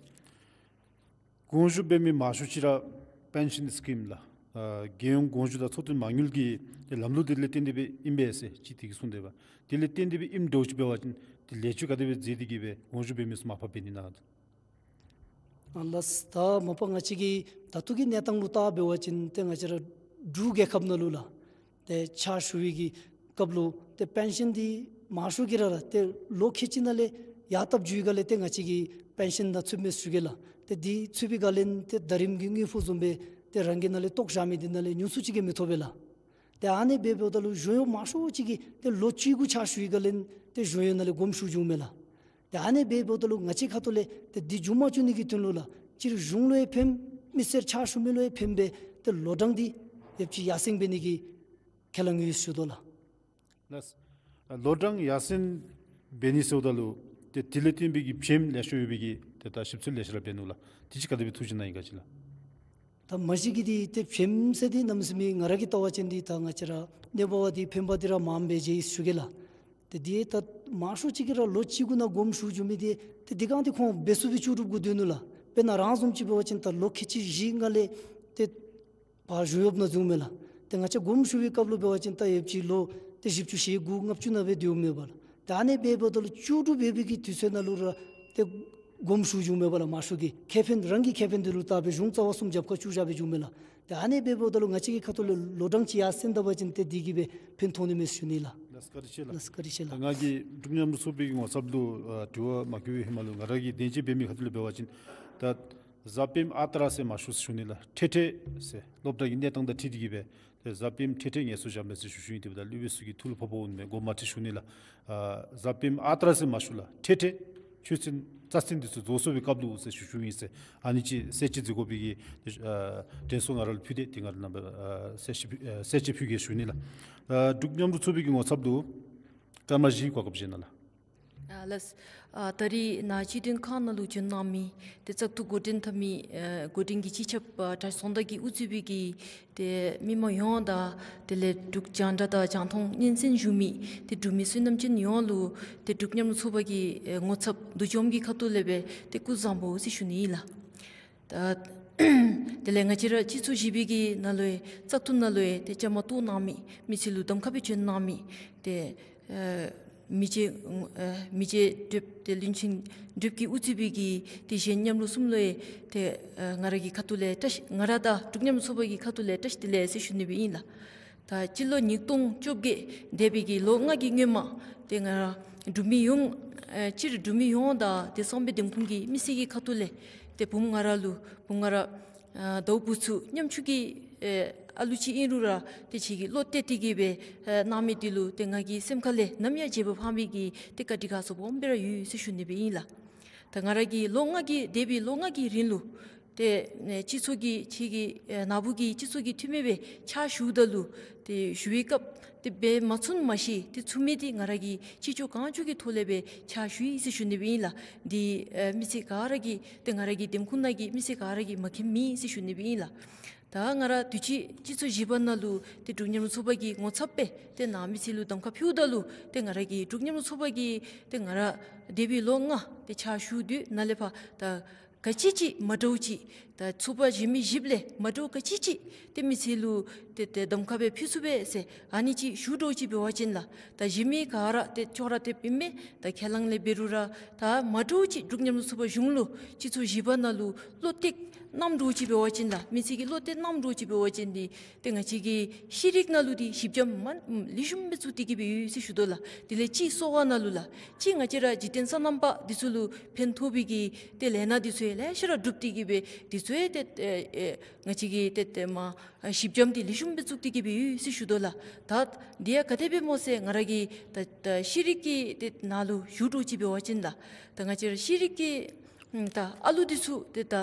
དགོངས་ཞུ་འབད་མི་མང་ཤོས་ཅིག་ར་པེན་ཤཱན་སི་ཀིམ་ལགས། ཨ་རྒྱལ་ཡོངས་དགོངས་ཞུ་དང་ཚོགས་དོན་མ་དངུལ་གྱི་ལམ་ལུགས་འདི་ལས་བརྟེན་ཏེ་སྦེ་ཨིན་པས་ཟེར་ཅིག་དེ་གིས་གསུངས་ཏེ་འབད། དེ་ལས་བརྟེན་ཏེ་སྦེ་ཨིནམ་འདྲཝ་ཅིག་འབད་བ་ཅིན་ཏེ་ལེགས་བཅོས་ག་དེ་སྦེ་མཛད་དེ་གིས་སྦེ་དགོངས་ཞུ་འབད་མི་ཚུ་མར་ཕབ་འབད་ནི་ཨིན་ན། ཨ་ལགས་སོ། ད་མ་པ་ང་བཅས་ཀྱི་ད་ལྟོ་གི་གནས་སྟངས་ལུ་བལྟ་འབད་བ་ཅིན་ཏེ་ང་བཅས་ར་འབྲུག་རྒྱལ་ཁབ་ནང་ལུ་ལགས། ཏེ་ཕྱག་ཞུ་བའི་གི་སྐབས་ལུ་ཏེ་པེན་ཤཱན་འདི་མང་ཤོས་ཀྱིས་ར་ལགས་ཏེ་ལོ་ཁལ་གཅིག་ནང་ལས་ཡར་བཏབ་འགྱོ་བའི་སྒང་ལས་ཏེ་ང་བཅས་ཀྱི་པེན་ཤཱན་ནང་ཚུདཔ་མས་ཟེར་ཞུ་གེ་ལགས། ཏེ་འདི་ཚུད་པའི་སྒང་ལས་ཏེ་ཟླ་རིམ་གྱི་དངུལ་ཕོགས་བཟུམ་སྦེ་ཏེ་རང་གི་ནང་ལས་བཏོག་བཞག་མི་འདི་ནང་ལས་ཉུང་སུ་ཅིག་གིས་མི་ཐོབ་པས་ལགས། ཏེ་ཨ་ནི་སྦེ་འབདཝ་ད་ལུ་གཞུང་གཡོག་མང་ཤོས་ཅིག་གིས་ཏེ་ལོ་གཅིག་གུ་ཕྱག་ཞུ་བའི་སྒང་ལས་ཏེ་གཞུང་གཡོག་ནང་ལས་དགོངསམ་ཞུ་འགྱོཝ་མས་ལགས། ཏེ་ཨ་ནི་སྦེ་འབདཝ་ད་ལུ་ང་བཅས་ཁ་ཐུག་ལས་ཏེ་འདི་མཇུག་མ་བསྐྱོན་ནི་གི་དོན་ལུ་ལགས་སྤྱིར་གཞུང་ལུ་ཡང་ཕནམ་མི་སེར་ཕྱག་ཞུ་མི་ལུ་ཡང་ཕནམ་སྦེ་ཏེ་ལོ་གྲངས་འདི་ཡོདཔ་ཅིག་ཡར་སེང་འབད་ནི་གི་ཁས་བླངས་ཡོད་ཟེར་ཞུ་དོ་ལགས། ལགས། ལོ་གྲངས་ཡར་སེང་འབད་ནི་ཟེརཝ་ད་ལུ་ཏེ་དེ་ལས་བརྟེན་པའི་གི་ཕནམ་ལེ་ཤ་ཡོད་པའི་གི་ཏེ་ད་ཞིབ་འཚོལ་ལེ་ཤ་ར་འབད་ནུག་ལགས། དེ་ཅིག་ག་དེ་སྦེ་ཐུགས་བཞེད་གནང་ཡི་ག་ཅིག་ལགས། ད་མ་གཞི་གི་འདི་ཏེ་ཕནམ་ཟེར་འདི་གནམ་མེད་ས་མེད་ང་ར་གིས་བལྟ་བ་ཅིན་འདི་ད་ང་བཅས་ར་གནས་པ་བ་འདི་ཕནམ་འདི་ར་མངམ་སྦེ་མཇལ་ཡི་ཟེར་ཞུ་གེ་ལགས། ཏེ་འདི་ད་མང་ཤོས་ཅིག་གིས་ར་ལོ་གཅིག་གུ་ནང་དགོངསམ་ཞུ་འགྱོ་མི་འདི་ཏེ་འདི་གང་འདི་ཁོང་འབད་ཚུགསཔ་སྦེ་ཅིག་སྒྲུབ་དགོ་སྡོད་ནུག་ལགས། དཔེར་ན་རང་བཟུམ་ཅིག་འབད་བ་ཅིན་ད་ལོ་ཁལ་གཅིག་བཞི་ལྔ་ལས་ཏེ་ཕར་གཞུང་གཡོགཔ་ནང་འཛུལཝ་མས་ལགས། ཏེ་ང་བཅས་དགོངསམ་ཞུ་བའི་སྐབས་ལུ་འབད་བ་ཅིན་ད་ཡོདཔ་ཅིག་ལོ་ཏེ་བཞི་བཅུ་ཞེ་དགུ་ལྔ་བཅུ་ནང་སྦེ་སྡོདཔ་མས་པ་ལགས། ད་ཨ་ནི་འབདཝ་ད་ལུ་བཅུ་དྲུག་འབད་བའི་གི་དུས་ཚོད་ནང་ལུ་ར་ཏེ་དགོངསམ་ཞུ་བྱུང་མས་པ་ལགས། མང་ཤོས་ཀྱིས་ཁེ་ཕན་རང་གི་ཁེ་ཕན་དེ་ལུ་བལྟ་སྦེ་གཞུང་རྩ་བ་གསུམ་རྒྱབ་ཁར་བཅུག་བཞག་སྦེ་བྱུང་མས་ལགས། ཏེ་ཨ་ནི་འབདཝ་ད་ལུ་ང་བཅས་ཀྱི་ཁ་ཐུག་ལས་ལོ་གྲངས་ཅིག་ཡར་སེང་ད་པ་ཅིན་ཏེ་དེ་གིས་སྦེ་ཕན་ཐོགས་ནི་མས་ཟེར་ཞུ་ནི་ལགས། ལགས་བཀའ་དྲིན་ཆེ་ལགས། ལགས་བཀའ་དྲིན་ཆེ་ལགས། ད་ང་གིས་འབྲུག་མཉམ་རུབ་ཚོགས་པའི་གི་ངོ་ཚབ་ལུ་ཨ་དྲི་བ་མ་བཀོད་པའི་ཧེ་མ་ལུ་ང་ར་གིས་བདེན་དཔྱད་འབད་མི་ཁ་ཐུག་ལས་འབད་བ་ཅིན་ད་གཟའ་སྤེནམ་ཨ་རྟག་ར་ཟེར་མ་ཞུ་ཟེར་ཞུ་ནི་ལགས། འཕྲལ་འཕྲལ་ཟེར་སློབ་གྲྭ་གི་གནས་སྟངས་དང་འཁྲིལ་ཏེ་གིས་སྦེ་ཏེ་གཟའ་སྤེནམ་འཕྲལ་འཕྲལ་ངལ་གསོ་བཞག་མས་ཟེར་ཞུ་ཞུཝ་ཨིན། དེ་འབདཝ་ད་སློབ་དཔོན་ཚུ་གིས་ཐུགས་ལུ་ཕོག་ཕོགཔ་འོང་མས། དགོངསམ་མ་ཁྲེལ་ཞུ་ནི་ལགས། ཨ་གཟའ་སྤེནམ་ཨ་རྟག་ར་ཟེར་མ་ཞུ་ལགས། འཕྲལ་འཕྲལ་ཆོས་ཚན་རྩ་ཚན་འདི་ཚུ་རྫོགས་སོང་བའི་སྐབས་ལུ་ཟེར་ཞུ་ཞུཝ་ཨིན་ཟེར། ཨ་ནི་ཅིག་གསལ་བཤད་མཛད་དགོ་པའི་གི་ཨ་དྲན་གསོ་ང་ར་ལུ་ཕུལ་ཏེ་ཏེ་ང་ར་རྣམ་པ་ཨ་གསལ་བཤད་ཕུལ་ཨ་གསལ་བཤད་ཕུལ་གེ་ཞུ་ནི་ལགས། ཨ་འབྲུག་མཉམ་རུབ་ཚོགས་པའི་གི་ངོ་ཚབ་ལུ་ཀརྨ་བཞི་གོ་སྐབས་བཞེས་གནང་ལགས། ཨ་ལགས། ཨ་ད་རིས་ནཱ་སྤྱི་དོན་ཁང་ནང་ལུ་བྱོན་གནང་མི་ཏེ་བཙག་འཐུ་འགོ་འདྲེན་འཐབ་མི་ཨ་འགོ་འདྲེན་གྱི་སྤྱི་ཁྱབ་ཨ་གྲྭ་ཚང་དང་གི་དབུ་གཙོས་པའི་གི་ཏེ་མི་མང་ཡོངས་དང་དེ་ལས་འབྲུག་རྒྱང་བསྒྲགས་དང་རྒྱང་མཐོང་སྙན་གསན་ཞུ་མི་ཏེ་འབྲུག་མི་བསོད་ནམས་ཅན་ཡོངས་ལུ་ཏེ་འབྲུག་མཉམ་རུབ་ཚོགས་པ་གི་ཨེ་ངོ་ཚབ་བསྡུ་འཇོམས་ཀྱི་ཁ་ཐུག་ལས་སྦེ་ཏེ་སྐུ་གཟུགས་བཟང་པོ་ཟེར་ཞུ་ནི་ཨིན་ལགས། ད་དེ་ལས་ང་བཅས་ར་སྤྱི་ཚོགས་བཞི་པའི་གི་ནང་ལུ་ཡང་བཙག་འཐུ་ནང་ལུ་ཡང་ཏེ་བཅའ་མར་གཏོགས་གནང་མི་མི་སེར་ལུ་གདམ་ཁ་སྦེ་བྱོན་གནང་མི་ཏེ་ཨེ་མི་རྗེ་ཨེ་མི་རྗེ་བགྲེསཔ་ཏེ་བློན་ཆེན་བགྲེསཔ་ཀྱི་དབུ་གཙོས་པའི་གི་ཏེ་གཞན་མཉམ་རུབ་གསུམ་ལུ་ཡང་ཏེ་ཨེ་ང་ར་གི་ཁ་ཐུག་ལས་བཀྲ་ཤིས་ང་ར་དང་འབྲུག་མཉམ་རུབ་ཚོགས་པ་གི་ཁ་ཐུག་ལས་བཀྲ་ཤིས་བདེ་ལེགས་ཟེར་ཞུ་ནི་སྦེ་ཨིན་ལགས། ད་སྤྱི་ལོ་ཉིས་སྟོང་བཅོ་བརྒྱད་འདས་པའི་གི་ལོ་ལྔ་གི་སྔོན་མ་ཏེ་ང་ར་འབྲུག་མི་ཡོངས་ཨེ་སྤྱིར་འབྲུག་མི་ཡོངས་དང་ཏེ་གསང་སྦས་འདེམས་ཁོངས་ཀྱི་མི་སེར་གྱི་ཁ་ཐུག་ལས་ཏེ་བུམོ་ང་ར་ལུ་བུམོ་ང་ར་ཨ་ཟླཝ་བུ་ཚུ་ཉམ་ཆུང་གི་ཨེ་ཨ་ལུ་ཅིག་ཨིན་རུང་ར་ཏེ་ཁྱེད་ཀྱིས་བློ་གཏད་དེ་གིས་སྦེ་ཨེ་གནང་མི་འདི་ལུ་ཏེ་ང་གི་སེམས་ཁ་ལས་ནམ་ཡང་བརྗེད་པར་ཕངས་པའི་གི་ཏེ་བཀའ་དྲིན་དགའ་ཚོར་སྦོམ་སྦེ་ར་ཡོད་ཟེར་ཞུ་ནི་སྦེ་ཨིན་ལགས། ད་ང་ར་གི་ལོ་ལྔ་གི་འདས་པའི་ལོ་ལྔ་གི་རིང་ལུ་ཏེ་ཨེ་སྤྱི་ཚོགས་ཀྱི་ཁྱེད་ཀྱི་ཨེ་ནཱ་བུ་གི་སྤྱི་ཚོགས་ཀྱི་འཐུས་མི་སྦེ་ཕྱག་ཞུཝ་ད་ལུ་ཏེ་ཞུ་བའི་སྐབས་ཏེ་འབད་མ་ཚུགས་མ་ཤེས་ཏེ་ཚུགས་མི་འདི་ང་ར་གི་ཅི་ལྕོགས་གང་ལྕོགས་ཀྱི་ཐོག་ལས་སྦེ་ཕྱག་ཞུ་ཡི་ཟེར་ཞུ་ནི་སྦེ་ཨིན་ལགས། འདི་ཨེ་མི་སེར་ག་ར་གིས་ཏེ་ང་ར་གི་འདེམས་ཁོངས་ནང་གི་མི་སེར་ག་ར་གིས་མ་མཁྱེནམ་མེད་ཟེར་ཞུ་ནི་སྦེ་ཨིན་ལགས། ད་ང་ར་དུས་ཅི་སྤྱི་ཚོགས་བཞི་པ་ནང་ལུ་ཏེ་འབྲུག་མཉམ་རུབ་ཚོགས་པ་གི་ངོ་ཚབ་སྦེ་ཏེ་ནཱ་མི་སེར་ལུ་གདམ་ཁ་ཕུལཝ་ད་ལུ་ཏེ་ང་ར་གི་འབྲུག་མཉམ་རུབ་ཚོགས་པ་གི་ཏེ་ང་ར་འདས་པའི་ལོ་ལྔ་ཏེ་ཕྱག་ཞུ་དུས་ནཱ་ལས་ཕར་ད་ག་ཅི་ཅིག་མ་འདྲཝ་ཅིག་ད་ཚོགས་པ་གཞན་མི་བཞིཔ་ལས་མ་འདྲཝ་ག་ཅི་ཅིག་ཏེ་མི་སེར་ལུ་ཏེ་ཏེ་གདམ་ཁ་སྦེ་ཕུལ་ཚུགས་པས་ཟེར་ཨ་ནི་ཅིག་ཞུ་འདྲཝ་ཅིག་འབད་བ་ཅིན་ལགས། ད་གཞན་མི་ག་ར་ཏེ་ཅོག་ར་འཐདཔ་ཨིན་མས། ད་ཁས་བླངས་ལས་འབད་རུང་ར་ད་མ་འདྲཝ་ཅིག་འབྲུག་མཉམ་རུབ་ཚོགས་པ་གཞུང་ལུ་སྤྱི་ཚོགས་བཞི་པ་ནང་ལུ་བློ་གཏད་གནངམ་འདྲཝ་ཅིག་འབད་བ་ཅིན་ལགས། མི་སེར་གྱིས་བློ་གཏད་གནངམ་འདྲཝ་ཅིག་འབད་བ་ཅིན་འདི་ཏེ་ང་བཅས་ཀྱི་ཤེས་རིག་ནང་ལུ་འདི་ཞིབ་འཇམ་མ་ལེགས་ཤོམ་སྦེ་བཙུགས་ཏེ་གིས་སྦེ་ཡོད་ཟེར་ཞུ་དོ་ལགས། དེ་ལས་སྤྱིའི་གསོ་བ་ནང་ལུ་ལགས། སྤྱིར་ང་བཅས་ར་འཇིག་རྟེན་སོ་ནམ་པ་འདི་ཚུ་ལུ་ཕན་ཐོགས་པའི་གི་ཏེ་ལས་སྣ་འདི་ཚུ་ཡང་ལེ་ཤ་ར་གྲུབ་སྟེ་གིས་སྦེ་འདི་ཚུ་ཡང་ཏེ་ཨེ་ཨེ་ང་བཅས་ཀྱིས་ཏེ་ཏེ་མ་ཨ་ཞིབ་འཇམ་འདི་ལེགས་ཤོམ་སྦེ་བཙུགས་ཏེ་གིས་སྦེ་ཡོད་ཟེར་ཞུ་དོ་ལགས། ད་འདི་ཡང་ག་དེ་སྦེ་སྨོ་ཟེར་ང་ར་གི་ད་ད་ཤེས་རིག་གི་ཏེ་ནང་ལུ་ཞུ་འདྲཝ་ཅིག་འབད་བ་ཅིན་ལགས། ད་ང་བཅས་ར་ཤེས་རིག་གི་ཨམ་ད་ཨ་ལུ་འདི་ཚུ་ཏེ་ད་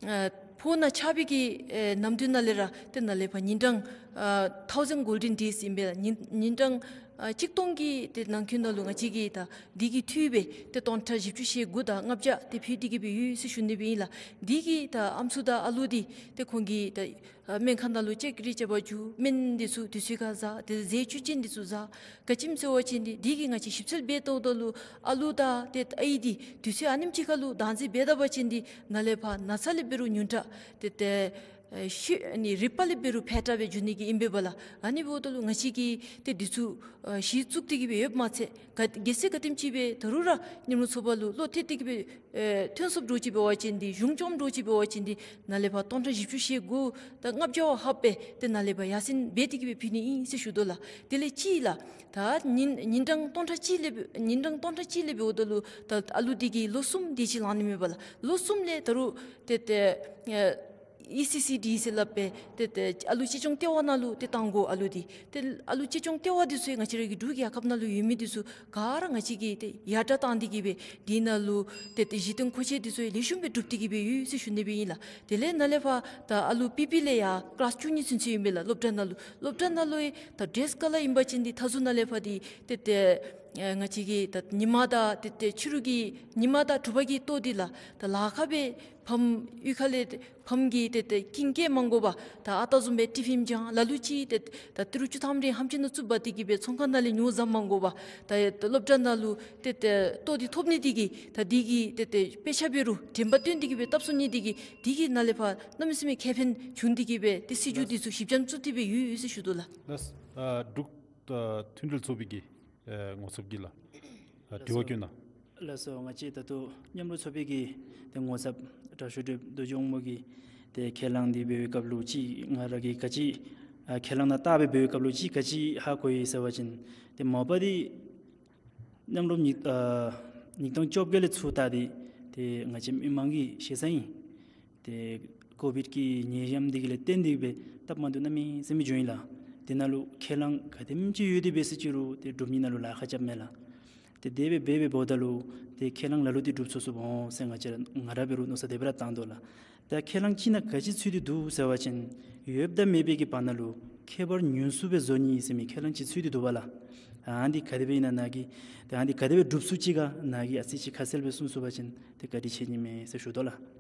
ཨ་ཕོཝ་ནང་ཆགས་པའི་གི་ཨེ་ནམ་དུས་ནང་ལས་ར་ཏེ་ནཱ་ལས་ཕར་ཉིན་གྲངས་ཨ་thousand golden days ཨིན་པས་ལགས། ཉིན་ཉིན་གྲངས་ཨ་གཅིག་སྟོང་གི་ཏེ་ནང་འཁོད་ནང་ལུ་ང་བཅས་ཀྱིས་ད་འདི་གི་འཐུས་སྦེ་ཏེ་སྟོང་ཕྲག་བཞི་བཅུ་ཞེ་དགུ་དང་ལྔ་བརྒྱ་ཏེ་ཕུལ་ཏེ་གིས་སྦེ་ཡོད་ཟེར་ཞུ་ནི་སྦེ་ཨིན་ལགས། འདི་གིས་ད་ཨམ་སྲུ་དང་ཨ་ལུ་འདི་ཏེ་ཁོང་གིས་ད་ཨ་སྨན་ཁང་ནང་ལུ་ཅེག་རེ་རྐྱབ་པར་འགྱོ། སྨན་འདི་ཚུ་དུས་ཚོད་ཁར་བཟའ། ཏེ་ཟས་བཅུད་ཅན་འདི་ཚུ་བཟའ། ག་ཅི་སྨོ་ཟེར་བ་ཅིན་འདི་འདི་གིས་ང་བཅས་ཞིབ་འཚོལ་འབད་བལྟཝ་ད་ལུ་ཨ་ལུ་དང་ཏེ་ཨའི་འདི་དུས་ཚོད་ཨ་ནེམ་ཅིག་ཁར་ལུ་བདག་འཛིན་འབད་ད་པ་ཅིན་འདི་ནཱ་ལས་ཕར་ན་ཚ་ལས་འབད་རུང་ཉུང་དྲགས་ཏེ་ཏེ་ཨེ་ཤི་ཨ་ནི་རིག་པ་ལས་འབད་རུང་འཕེལ་དྲགས་སྦེ་འགྱོ་ནི་གི་ཨིན་པས་པ་ལགས། ཨ་ནི་འབདཝ་ད་ལུ་ང་བཅས་ཀྱིས་ཏེ་འདི་ཚུ་ཨ་གཞི་བཙུགས་ཏེ་གིས་སྦེ་ཡོདཔ་མ་ཚད་ག་གལ་སྲིད་ག་དེམ་ཅིག་སྦེ་ད་རུང་ར་མཉམ་རུབ་ཚོགས་པ་ལུ་བློ་གཏད་དེ་གིས་སྦེ་ཨེ་ཐོན་སོངམ་འདྲཝ་ཅིག་འབད་བ་ཅིན་འདི་གཞུང་བཅོམ་འདྲཝ་ཅིག་འབད་བ་ཅིན་འདི་ནཱ་ལས་ཕར་སྟོང་ཕྲག་བཞི་བཅུ་ཞེ་དགུ་དང་ལྔ་བརྒྱ་བ་ལྷགཔ་སྦེ་ཏེ་ནཱ་ལས་ཕར་ཡར་སེང་འབད་དེ་གིས་སྦེ་ཕུལ་ནི་ཨིན་ཟེར་ཞུ་དོ་ལགས། དེ་ལས་གཅིག་ལགས། ད་ཉིན་ཉིན་གྲངས་སྟོང་ཕྲག་གཅིག་ལས་ཉིན་གྲངས་སྟོང་ཕྲག་གཅིག་ལས་འབདཝ་ད་ལུ་ད་ཨ་ལུ་འདི་གིས་ལོ་གསུམ་དེ་ཅིག་ལང་ནི་མས་པ་ལགས། ལོ་གསུམ་ལས་ད་རུང་ཏེ་ཏེ་ཨེ་ཨི་སི་སི་ཌི་ཟེར་སླབ་པའི་ཏེ་ཏེ་ཨ་ལུ་གཅེས་སྐྱོང་ལྟེ་བ་ནང་ལུ་ཏེ་གཏང་དགོ། ཨ་ལུ་འདི་ཏེ་ཨ་ལུ་གཅེས་སྐྱོང་ལྟེ་བ་འདི་ཚུ་ཡང་ང་བཅས་ར་གི་འབྲུག་རྒྱལ་ཁབ་ནང་ལུ་ཡོད་མི་འདི་ཚུ་ག་ར་ང་བཅས་ཀྱིས་ཏེ་ཡར་དྲགས་བཏང་སྟེ་གིས་སྦེ་འདི་ནང་ལུ་ཏེ་ཏེ་གཞི་རྟེན་མཁོ་ཆས་འདི་ཚུ་ཡང་ལེགས་ཤོམ་སྦེ་གྲུབ་སྟེ་གིས་སྦེ་ཡོད་ཟེར་ཞུ་ནི་སྦེ་ཨིན་ལགས། དེ་ལས་ནཱ་ལས་ཕར་ད་ཨ་ལུ་པི་པི་ལས་ཡར་ཀི་ལཱསི་བཅུ་གཉིས་ཚུན་ཚོད་ཨིན་པས་ལགས། སློབ་གྲྭ་ནང་ལུ་སློབ་གྲྭ་ནང་ལུ་ཡང་ད་ཌེ་རེསི་ག་ལ་ཨིན་པ་ཅིན་འདི་མཐའ་ཟུར་ནང་ལས་ཕར་འདི་ཏེ་ཏེ་ཨེ་ང་བཅས་ཀྱི་ད་ཉི་མ་དང་ཏེ་ཏེ་ཕྱི་རུ་གི་ཉི་མ་དང་དྲོ་པ་གི་ལྟོ་འདི་ལགས་ད་ལཱ་ཁག་སྦེ་ཕམ་གཡུས་ཁ་ལས་ཕམ་གྱི་ཏེ་ཏེ་ཀིང་ཀེ་མ་དགོ་པར་ད་ཨ་རྟག་བཟུམ་སྦེ་ཊི་ཕིན་བྱང་ལ་ལུ་ཅིག་ཏེ་ད་ཏི་རུ་བཅུ་ཐམ་རེ་ཧམ་ཅིག་ནང་བཙུགས་འབག་སྟེ་གིས་སྦེ་ཚོང་ཁང་ནང་ལས་ཉོ་བཟའ་མ་དགོ་པར་ད་ད་སློབ་གྲྭ་ནང་ལུ་ཏེ་ཏེ་ལྟོ་འདི་ཐོབ་ནི་འདི་གིས་ད་འདི་གིས་ཏེ་ཏེ་དཔེ་ཆ་འབད་རུང་དྲན་པ་བཏོན་ཏེ་གིས་སྦེ་བཏབ་ཚུགས་ནི་འདི་གིས་འདི་གིས་ནཱ་ལས་ཕར་གནམ་མེད་ས་མེད་ཁེ་ཕན་བྱུང་སྟེ་གིས་སྦེ་ཏེ་སྲིད་བྱུས་འདི་ཚུ་ཞིབ་འཇམ་བཙུགས་ཏེ་སྦེ་ཡོད་ཡོད་ཟེར་ཞུ་དོ་ལགས། ལགས། ཨ་འབྲུག་ཨ་མཐུན་འབྲེལ་ཚོགས་པའི་གི་ཨེ་ངོ་ཚབ་ཀྱིས་ལགས། ཨ་དྲི་བ་བཀོད་གནང་། ལགས་སོ། ང་བཅས་ད་ལྟོ་མཉམ་རོགས་ཚོགས་པའི་གི་ཏེ་ངོ་ཚབ་དྲག་ཤོས་དྲག་རྡོ་རྗེ་དབང་མོ་གིས་ཏེ་ཁས་བླངས་འདི་འབད་བའི་སྐབས་ལུ་ཅིག་ང་ར་གིས་ག་ཅི་ཨ་ཁས་བླངས་ནང་བལྟ་སྦེ་འབད་བའི་སྐབས་ལུ་ཅིག་ག་ཅི་ཧ་གོ་ཡི་ཟེར་བ་ཅིན་ཏེ་མ་པ་འདི་མཉམ་རོགས་ཉིས་ཨ་ཉིས་སྟོང་བཅོ་བརྒྱད་ལས་ཚུར་བལྟ་སྟེ་ཏེ་ང་བཅས་མི་མང་གིས་ཤེས་ས་ཨིན། ཏེ་ཀོ་བིཌ་ཀྱི་ནད་ཡམས་འདི་གི་ལས་བརྟེན་ཏེ་སྦེ་སྟབས་མ་བདེཝ་གནམ་མེད་ས་མེད་བྱུང་ཡི་ལགས། དེ་ནང་ལུ་ཁས་བླངས་ག་དེམ་ཅིག་ཡོད་དེ་འབད་ཟེར་ཅི་རུང་ཏེ་སྒྲུབ་ནི་ནང་ལུ་ལཱ་ཁག་རྐྱབ་མས་ལགས། ཏེ་དེ་སྦེ་འབད་འབདཝ་ད་ལུ་ཏེ་ཁས་བླངས་ལ་ལུ་ཏེ་སྒྲུབ་ཚུགས་ཚུགསཔ་འོང་ཟེར་ང་བཅས་ར་ང་ར་འབད་རུང་མནོ་བསམ་དེ་སྦེ་ར་བཏང་དོ་ལགས། ད་ཁས་བླངས་ཅིག་ནང་ག་ཅི་ཚུད་དེ་འདུག་ཟེར་བ་ཅིན་ཡོདཔ་དང་མེད་པའི་གི་བར་ན་ལུ་ཁྱད་པར་ཉུང་སུ་སྦེ་བཟོ་ནི་ཟེར་མི་ཁས་བླངས་ཅིག་ཚུད་དེ་འདུག་པ་ལགས། ཨ་ནི་འདི་ག་དེ་སྦེ་ཨིན་ན་ནཱ་གིས་ཏེ་ཨ་ནི་འདི་ག་དེ་སྦེ་སྒྲུབ་ཚུགས་ཅི་ག་ནཱ་གིས་ཨ་ཙི་ཅིག་ཁ་གསལ་སྦེ་གསུང་ཚུགས་པ་ཅིན་ཏེ་བཀའ་དྲིན་ཆེ་ནི་མས་ཟེར་ཞུ་དོ་ལགས།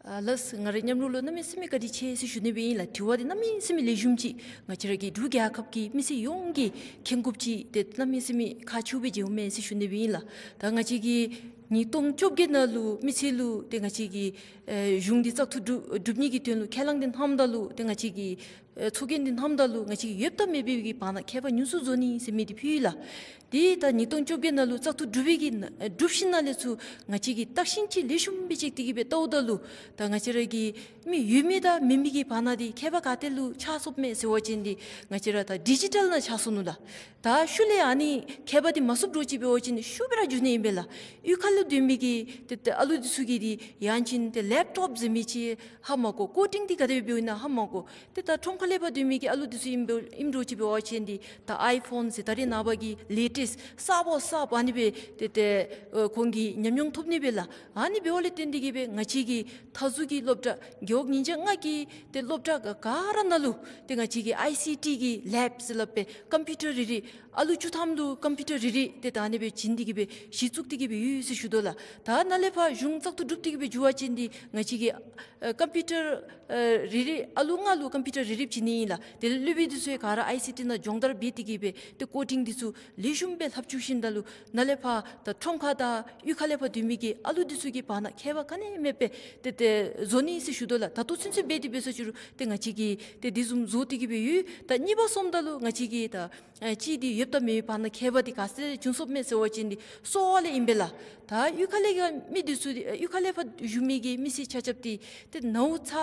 ཨ་ལགས། ང་རའི་མཉམ་རོགས་ལུ་གནམ་མེད་ས་མེད་བཀའ་དྲིན་ཆེ་ཟེར་ཞུ་ནི་སྦེ་ཨིན་ལགས། དྲི་བ་འདི་གནམ་མེད་ས་མེད་ལེགས་ཤོམ་ཅིག་ང་བཅས་ར་གི་འབྲུག་རྒྱལ་ཁབ་ཀྱི་མི་སེར་ཡོངས་ཀྱིས་མཁྱེན་དགོཔ་ཅིག་ཏེ་གནམ་མེད་ས་མེད་ཁག་ཆེཝ་སྦེ་མཇལཝ་མས་ཟེར་ཞུ་ནི་སྦེ་ཨིན་ལགས། ད་ང་བཅས་ཀྱིས་ཉིས་སྟོང་བཅོ་བརྒྱད་ནང་ལུ་མི་སེར་ལུ་ཏེ་ང་བཅས་ཀྱི་ཨེ་གཞུང་འདི་བཙག་འཐུ་གྲུབ་གྲུབ་ནི་གི་དོན་ལུ་ཁས་བླངས་འདི་གནངམ་ད་ལུ་ཏེ་ང་བཅས་ཀྱི་ཨེ་ཚོགས་རྒྱན་འདི་གནངམ་ད་ལུ་ང་བཅས་ཀྱིས་ཡོདཔ་དང་མེད་པའི་གི་བར་ན་ཁྱད་པར་ཉུང་སུ་བཟོ་ནི་ཟེར་མི་འདི་ཕུལ་ཡི་ལགས། ཏེ་ད་ཉིས་སྟོང་བཅོ་བརྒྱད་ནང་ལུ་བཙག་འཐུ་གྲུབ་པའི་གི་ཨེ་གྲུབ་ཞིནམ་ལས་ཚུར་ང་བཅས་ཀྱིས་བརྟག་ཞིབ་ཅིག་ལེགས་ཤོམ་སྦེ་ཅིག་འབད་དེ་གི་སྦེ་བལྟཝ་ད་ལུ་ད་ང་བཅས་ར་གི་མི་ཡོད་མི་དང་མེད་མི་གི་བར་ན་འདི་ཁྱད་པར་ག་ཏེ་ལུ་ཆགས་སོཔ་མས་ཟེར་བ་ཅིན་འདི་ང་བཅས་ར་ད་ཌི་ཇི་ཊལ་ནང་ཆགས་སོ་ནུག་ལགས། ད་ཤུལ་ལས་ཨ་ནི་ཁྱད་པར་འདི་མ་སོངམ་འདྲཝ་ཅིག་འབད་བ་ཅིན་ཤུགས་སྦེ་ར་འགྱུར་ནི་ཨིན་པས་ལགས། གཡུས་ཁ་ལུ་སྡོད་མི་གི་ཏེ་ཏེ་ཨ་ལུ་འདི་ཚུ་གིས་འདི་ཡང་ཅིན་ཏེ་ལེབ་ཊོབ་ཟེར་མི་ཅིག་ཧ་མ་གོ། ཀོ་ཊིང་འདི་ག་དེ་སྦེ་འབདཝ་ཨིན་ན་ཧ་མ་གོ། ཏེ་ད་ཁྲོམ་ཁ་ལས་ཕར་སྡོད་མི་གི་ཨ་ལུ་འདི་ཚུ་ཨིནམ་འབད་ཨིནམ་འདྲཝ་ཅིག་འབད་བ་ཅིན་འདི་ད་ཨའི་ཕོན་ཟེར་ད་རེས་ནངས་པ་གི་ལེ་ཊེསཊ་གསརཔ་གསརཔ་ཨ་ནི་སྦེ་ཏེ་ཏེ་ཨེ་ཁོང་གིས་ཉམས་མྱོང་ཐོབ་ནི་སྦེ་ལགས། ཨ་ནི་འབདཝ་ལས་བརྟེན་ཏེ་གི་སྦེ་ང་བཅས་ཀྱི་མཐའ་ཟུར་གྱི་སློབ་གྲྭ་རྒེད་འོག་ཉིས་བརྒྱ་ལྔ་གི་ཏེ་སློབ་གྲྭ་ག་ག་ར་ནང་ལུ་ཏེ་ང་བཅས་ཀྱིས་ཨའི་སི་ཊི་གི་ལེབ་ཟེར་སླབ་སྦེ་ཀམ་པིའུ་ཊར་རེ་རེ་ཨ་ལུ་བཅུ་ཐམ་ལུ་ཀམ་པིའུ་ཊར་རེ་རེ་ཏེ་ད་ཨ་ནི་སྦེ་བྱིན་ཏེ་གི་སྦེ་གཞི་བཙུགས་ཏེ་གི་སྦེ་ཡོད་ཟེར་ཞུ་དོ་ལགས། ད་ནཱ་ལས་ཕར་གཞུང་བཙག་འཐུ་གྲུབ་སྟེ་གི་སྦེ་འགྱོ་བ་ཅིན་འདི་ང་བཅས་ཀྱིས་ཨེ་ཀམ་པིའུ་ཊར་ཨེ་རེ་རེ་ཨ་ལུ་ལྔ་ལུ་ཀམ་པིའུ་ཊར་རེ་རེ་བྱིན་ནི་ཨིན་ལགས། དེ་ལས་སློབ་དཔོན་འདི་ཚུ་ཡང་ག་ར་ཨའི་སི་ཊི་ནང་སྦྱོང་བརྡར་འབད་དེ་གི་སྦེ་ཏེ་ཀོ་ཊིང་འདི་ཚུ་ལེགས་ཤོམ་སྦེ་ལྷབ་བཅུག་ཞིནམ་ད་ལུ་ནཱ་ལས་ཕར་ད་ཁྲོམ་ཁ་དང་གཡུས་ཁ་ལས་ཕར་སྡོད་མི་གི་ཨ་ལུ་འདི་ཚུ་གི་བར་ན་ཁྱད་པར་ག་ནི་མེད་པར་ཏེ་ཏེ་བཟོ་ནི་ཟེར་ཞུ་དོ་ལགས། ད་ལྟོ་ཚུན་ཚོད་འབད་དེ་འབད་ས་ཅི་རུང་ཏེ་ང་བཅས་ཀྱིས་ཏེ་དེ་བཟུམ་བཟོ་སྟེ་གི་སྦེ་ཡོད། ད་གཉིས་པ་སོངམ་ད་ལུ་ང་བཅས་ཀྱིས་ད་ཨེ་གཅིག་འདི་ཡོདཔ་དང་མེད་པའི་བར་ན་ཁྱད་པར་འདི་ག་ཅི་བྱུང་སོཔ་མས་ཟེར་བ་ཅིན་འདི་གསོ་བ་ལས་ཨིན་པས་ལགས། ད་གཡུས་ཁ་ལས་ཀྱི་མི་འདི་ཚུ་འདི་གཡུས་ཁ་ལས་ཕར་བཞུགས་མི་གི་མི་སེར་ཆ་ཁྱབ་འདི་ཏེ་ནཝ་ཚ་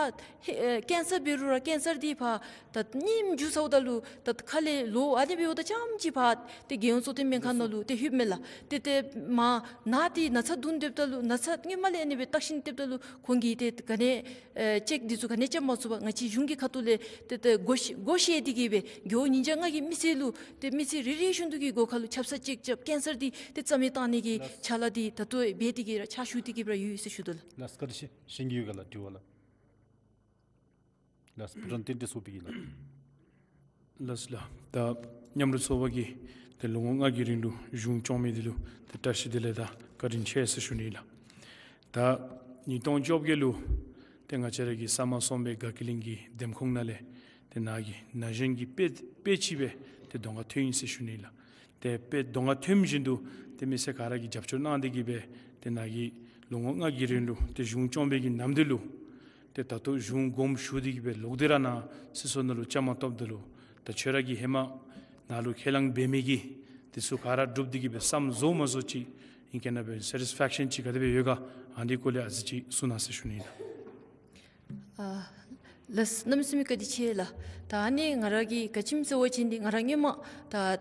ཧེ་ཨེ་ཀེན་སར་འབད་རུང་ར་ཀེན་སར་འདི་ཕར་ད་ཉིནམ་འགྱོ་ཚརཝ་ད་ལུ་ད་ཁ་ལས་ལོག་ཨ་ནི་འབདཝ་ད་རྐྱངམ་ཅིག་ཕར་ཏེ་རྒྱལ་ཡོངས་གཙོ་བསྟེན་སྨན་ཁང་ནང་ལུ་ཏེ་ལྷོདཔ་མས་ལགས། ཏེ་ཏེ་མར་ནཱ་འདི་ན་ཚ་འདུག་སྡོདཔ་ད་ལུ་ན་ཚ་སྔོན་མ་ལས་ཨ་ནི་སྦེ་བརྟག་ཞིབ་འཐབ་ད་ལུ་ཁོང་གིས་ཏེ་ག་ནི་ཨེ་ཅེཀ་འདི་ཚུ་ག་ནི་རྐྱབ་མ་ཚུགས་པར་ང་བཅས་གཞུང་གི་ཁ་ཐུག་ལས་ཏེ་ཏེ་བགོ་བཤའ་བགོ་བཤའ་འདི་གིས་སྦེ་རྒེད་འོག་ཉིས་བརྒྱ་ལྔ་གི་མི་སེར་ལུ་ཏེ་མི་སེར་རེ་རེ་བཞིན་དུ་གི་སྒོ་ཁ་ལུ་ཆབ་གསང་ཅེཀ་རྐྱབ། ཀེན་སར་འདི་ཏེ་རྩ་མེད་བཏང་ནི་གི་ཕྱག་ལཱ་འདི་ད་ལྟོ་འབད་དེ་གི་ར་ཕྱག་ཞུ་སྟེ་གི་ར་ཡོད་ཟེར་ཞུ་དོ་ལགས། ལགས་བཀའ་དྲིན་ཆེ། གཞན་གྱི་ཡོད་ག་ལགས་དྲི་བ་ལགས། ལགས་བུ་ཊང་རྟེན་འབྲེལ་ཚོགས་པའི་གི་ལགས། ལགས་ལགས། ད་མཉམ་རོགས་ཚོགས་པ་གིས་ཏེ་ལོ་ངོ་ལྔ་གི་རིང་ལུ་གཞུང་སྐྱོང་མི་འདི་ལུ་ཏེ་བཀྲ་ཤིས་བདེ་ལེགས་དང་བཀའ་དྲིན་ཆེ་ཟེར་ཞུ་ནི་ལགས། ད་ཉིས་སྟོང་བཅོ་བརྒྱད་ལུ་ཏེ་ང་བཅས་ར་གི་ས་དམར་གསུམ་པའི་དགའ་སྐྱིད་གླིང་གི་འདེམས་ཁོངས་ནང་ལས་ཏེ་ནཱ་གི་ན་གཞོན་གྱི་དཔེ་དཔེ་ཅིག་སྦེ་ཏེ་གདོང་ཁར་ཐོན་ཡི་ཟེར་ཞུ་ནི་ལགས། ཏེ་དཔེ་གདོང་ཁར་ཐོནམ་བཞིན་དུ་ཏེ་མི་སེར་ག་ར་གིས་རྒྱབ་སྐྱོར་གནང་སྟེ་གི་སྦེ་ཏེ་ནཱ་གི་ལོ་ངོ་ལྔ་གི་རིང་ལུ་ཏེ་གཞུང་སྐྱོང་བའི་གི་ནམ་དུས་ལུ་ཏེ་ད་ལྟོ་གཞུང་དགོངསམ་ཞུ་སྟེ་གི་སྦེ་ལོག་སྟེ་ར་ནཱ་སྲིད་ཚོགས་ནང་ལུ་བཅའ་མར་གཏོགསཔ་ད་ལུ་ད་ཁྱོད་ར་གིས་ཧེ་མ་ནཱ་ལུ་ཁས་བླངས་འབད་མི་གི་འདི་ཚུ་ག་ར་འགྲུབ་སྟེ་གི་སྦེ་བསམ་རྫོགས་མ་རྫོགས་ཅིག་ཨིན་ག་ནཱ་སྦེ་སེ་ཊིས་ཕེག་ཤཱན་ཅིག་ག་དེ་སྦེ་ཡོད་ག་ཨ་ནི་སྐོར་ལས་ཨ་ཙི་ཅིག་གསུང་གནང་ཟེར་ཞུ་ནི་ལགས། ཨ་ལགས་གནམ་མེད་ས་མེད་བཀའ་དྲིན་ཆེ་ལགས། ད་ཨ་ནི་ང་ར་གིས་ག་ཅི་སྨོ་ཟེར་བ་ཅིན་འདི་ང་ར་སྔོན་མ་ད་ཨ་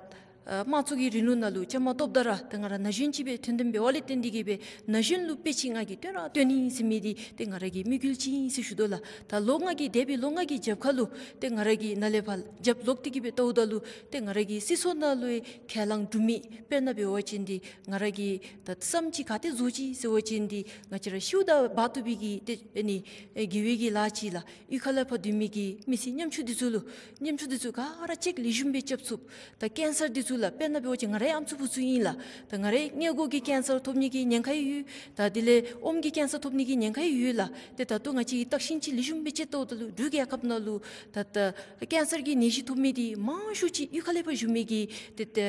དམངས་གཙོ་གི་རིང་ལུགས་ནང་ལུ་བཅའ་མར་གཏོགསཔ་ད་ར་ད་ང་ར་ན་གཞོན་ཅིག་སྦེ་ཐོན་ཐོནམ་འབད་བ་ལས་བརྟེན་ཏེ་གི་སྦེ་ན་གཞོན་ལུ་དཔེ་ཅིག་ང་གིས་སྟོན་ར་སྟོན་ནི་ཟེར་མི་འདི་ཏེ་ང་ར་གི་དམིགས་ཡུལ་ཅིག་ཨིན་ཟེར་ཞུ་དོ་ལགས། ད་ལོ་ལྔ་གི་འདས་པའི་ལོ་ལྔ་གི་རྒྱབ་ཁ་ལུ་ཏེ་ང་ར་གིས་ནཱ་ལས་ཕར་རྒྱབ་ལོག་སྟེ་གི་སྦེ་བལྟཝ་ད་ལུ་ཏེ་ང་ར་གིས་སྲིད་ཚོགས་ནང་ལུ་ཁས་བླངས་གྲུབ་མི་དཔེར་ན་འབད་བ་ཅིན་འདི་ང་ར་གིས་ད་བསམ་ཅིག་ག་ཏེ་བཟོ་ཅི་ཟེར་བ་ཅིན་འདི་ང་བཅས་ར་ཤིཝ་ད་འབག་བཏུབ་པའི་གི་ཏེ་ཨ་ནི་ཨེ་དགེ་བའི་གི་ལཱ་ཅིག་ལགས། གཡུས་ཁ་ལས་ཕར་སྡོད་མི་གི་མི་སེར་ཉམ་ཆུང་འདི་ཚུ་ལུ་ཉམ་ཆུང་འདི་ཚུ་ག་ར་ཅེཀ་ལེགས་ཤོམ་སྦེ་རྐྱབ་ཚུགས། ད་ཀེན་སར་འདི་ཚུ་ལགས་དཔེར་ན་འབད་བ་ཅིན་ང་རའི་ཨམ་སྲུ་བུ་ཚུ་ཨིན་ལགས། ད་ང་རའི་མངལ་སྒོ་གི་ཀེན་སར་ཐོབ་ནི་གི་ཉེན་ཁ་ཡང་ཡོད། ད་དེ་ལས་ཨོམ་གྱི་ཀེན་སར་ཐོབ་ནི་གི་ཉེན་ཁ་ཡང་ཡོད་ལགས། ཏེ་ད་ལྟོ་ང་བཅས་ཀྱིས་བརྟག་ཞིབ་ཅིག་ལེགས་ཤོམ་སྦེ་ཅིག་བལྟཝ་ད་ལུ་འབྲུག་རྒྱལ་ཁབ་ནང་ལུ་ད་ད་ཀེན་སར་གྱི་ནད་གཞི་ཐོབ་མི་འདི་མང་ཤོས་ཅིག་གཡུས་ཁ་ལས་ཕར་བཞུགས་མི་གི་ཏེ་ཏེ་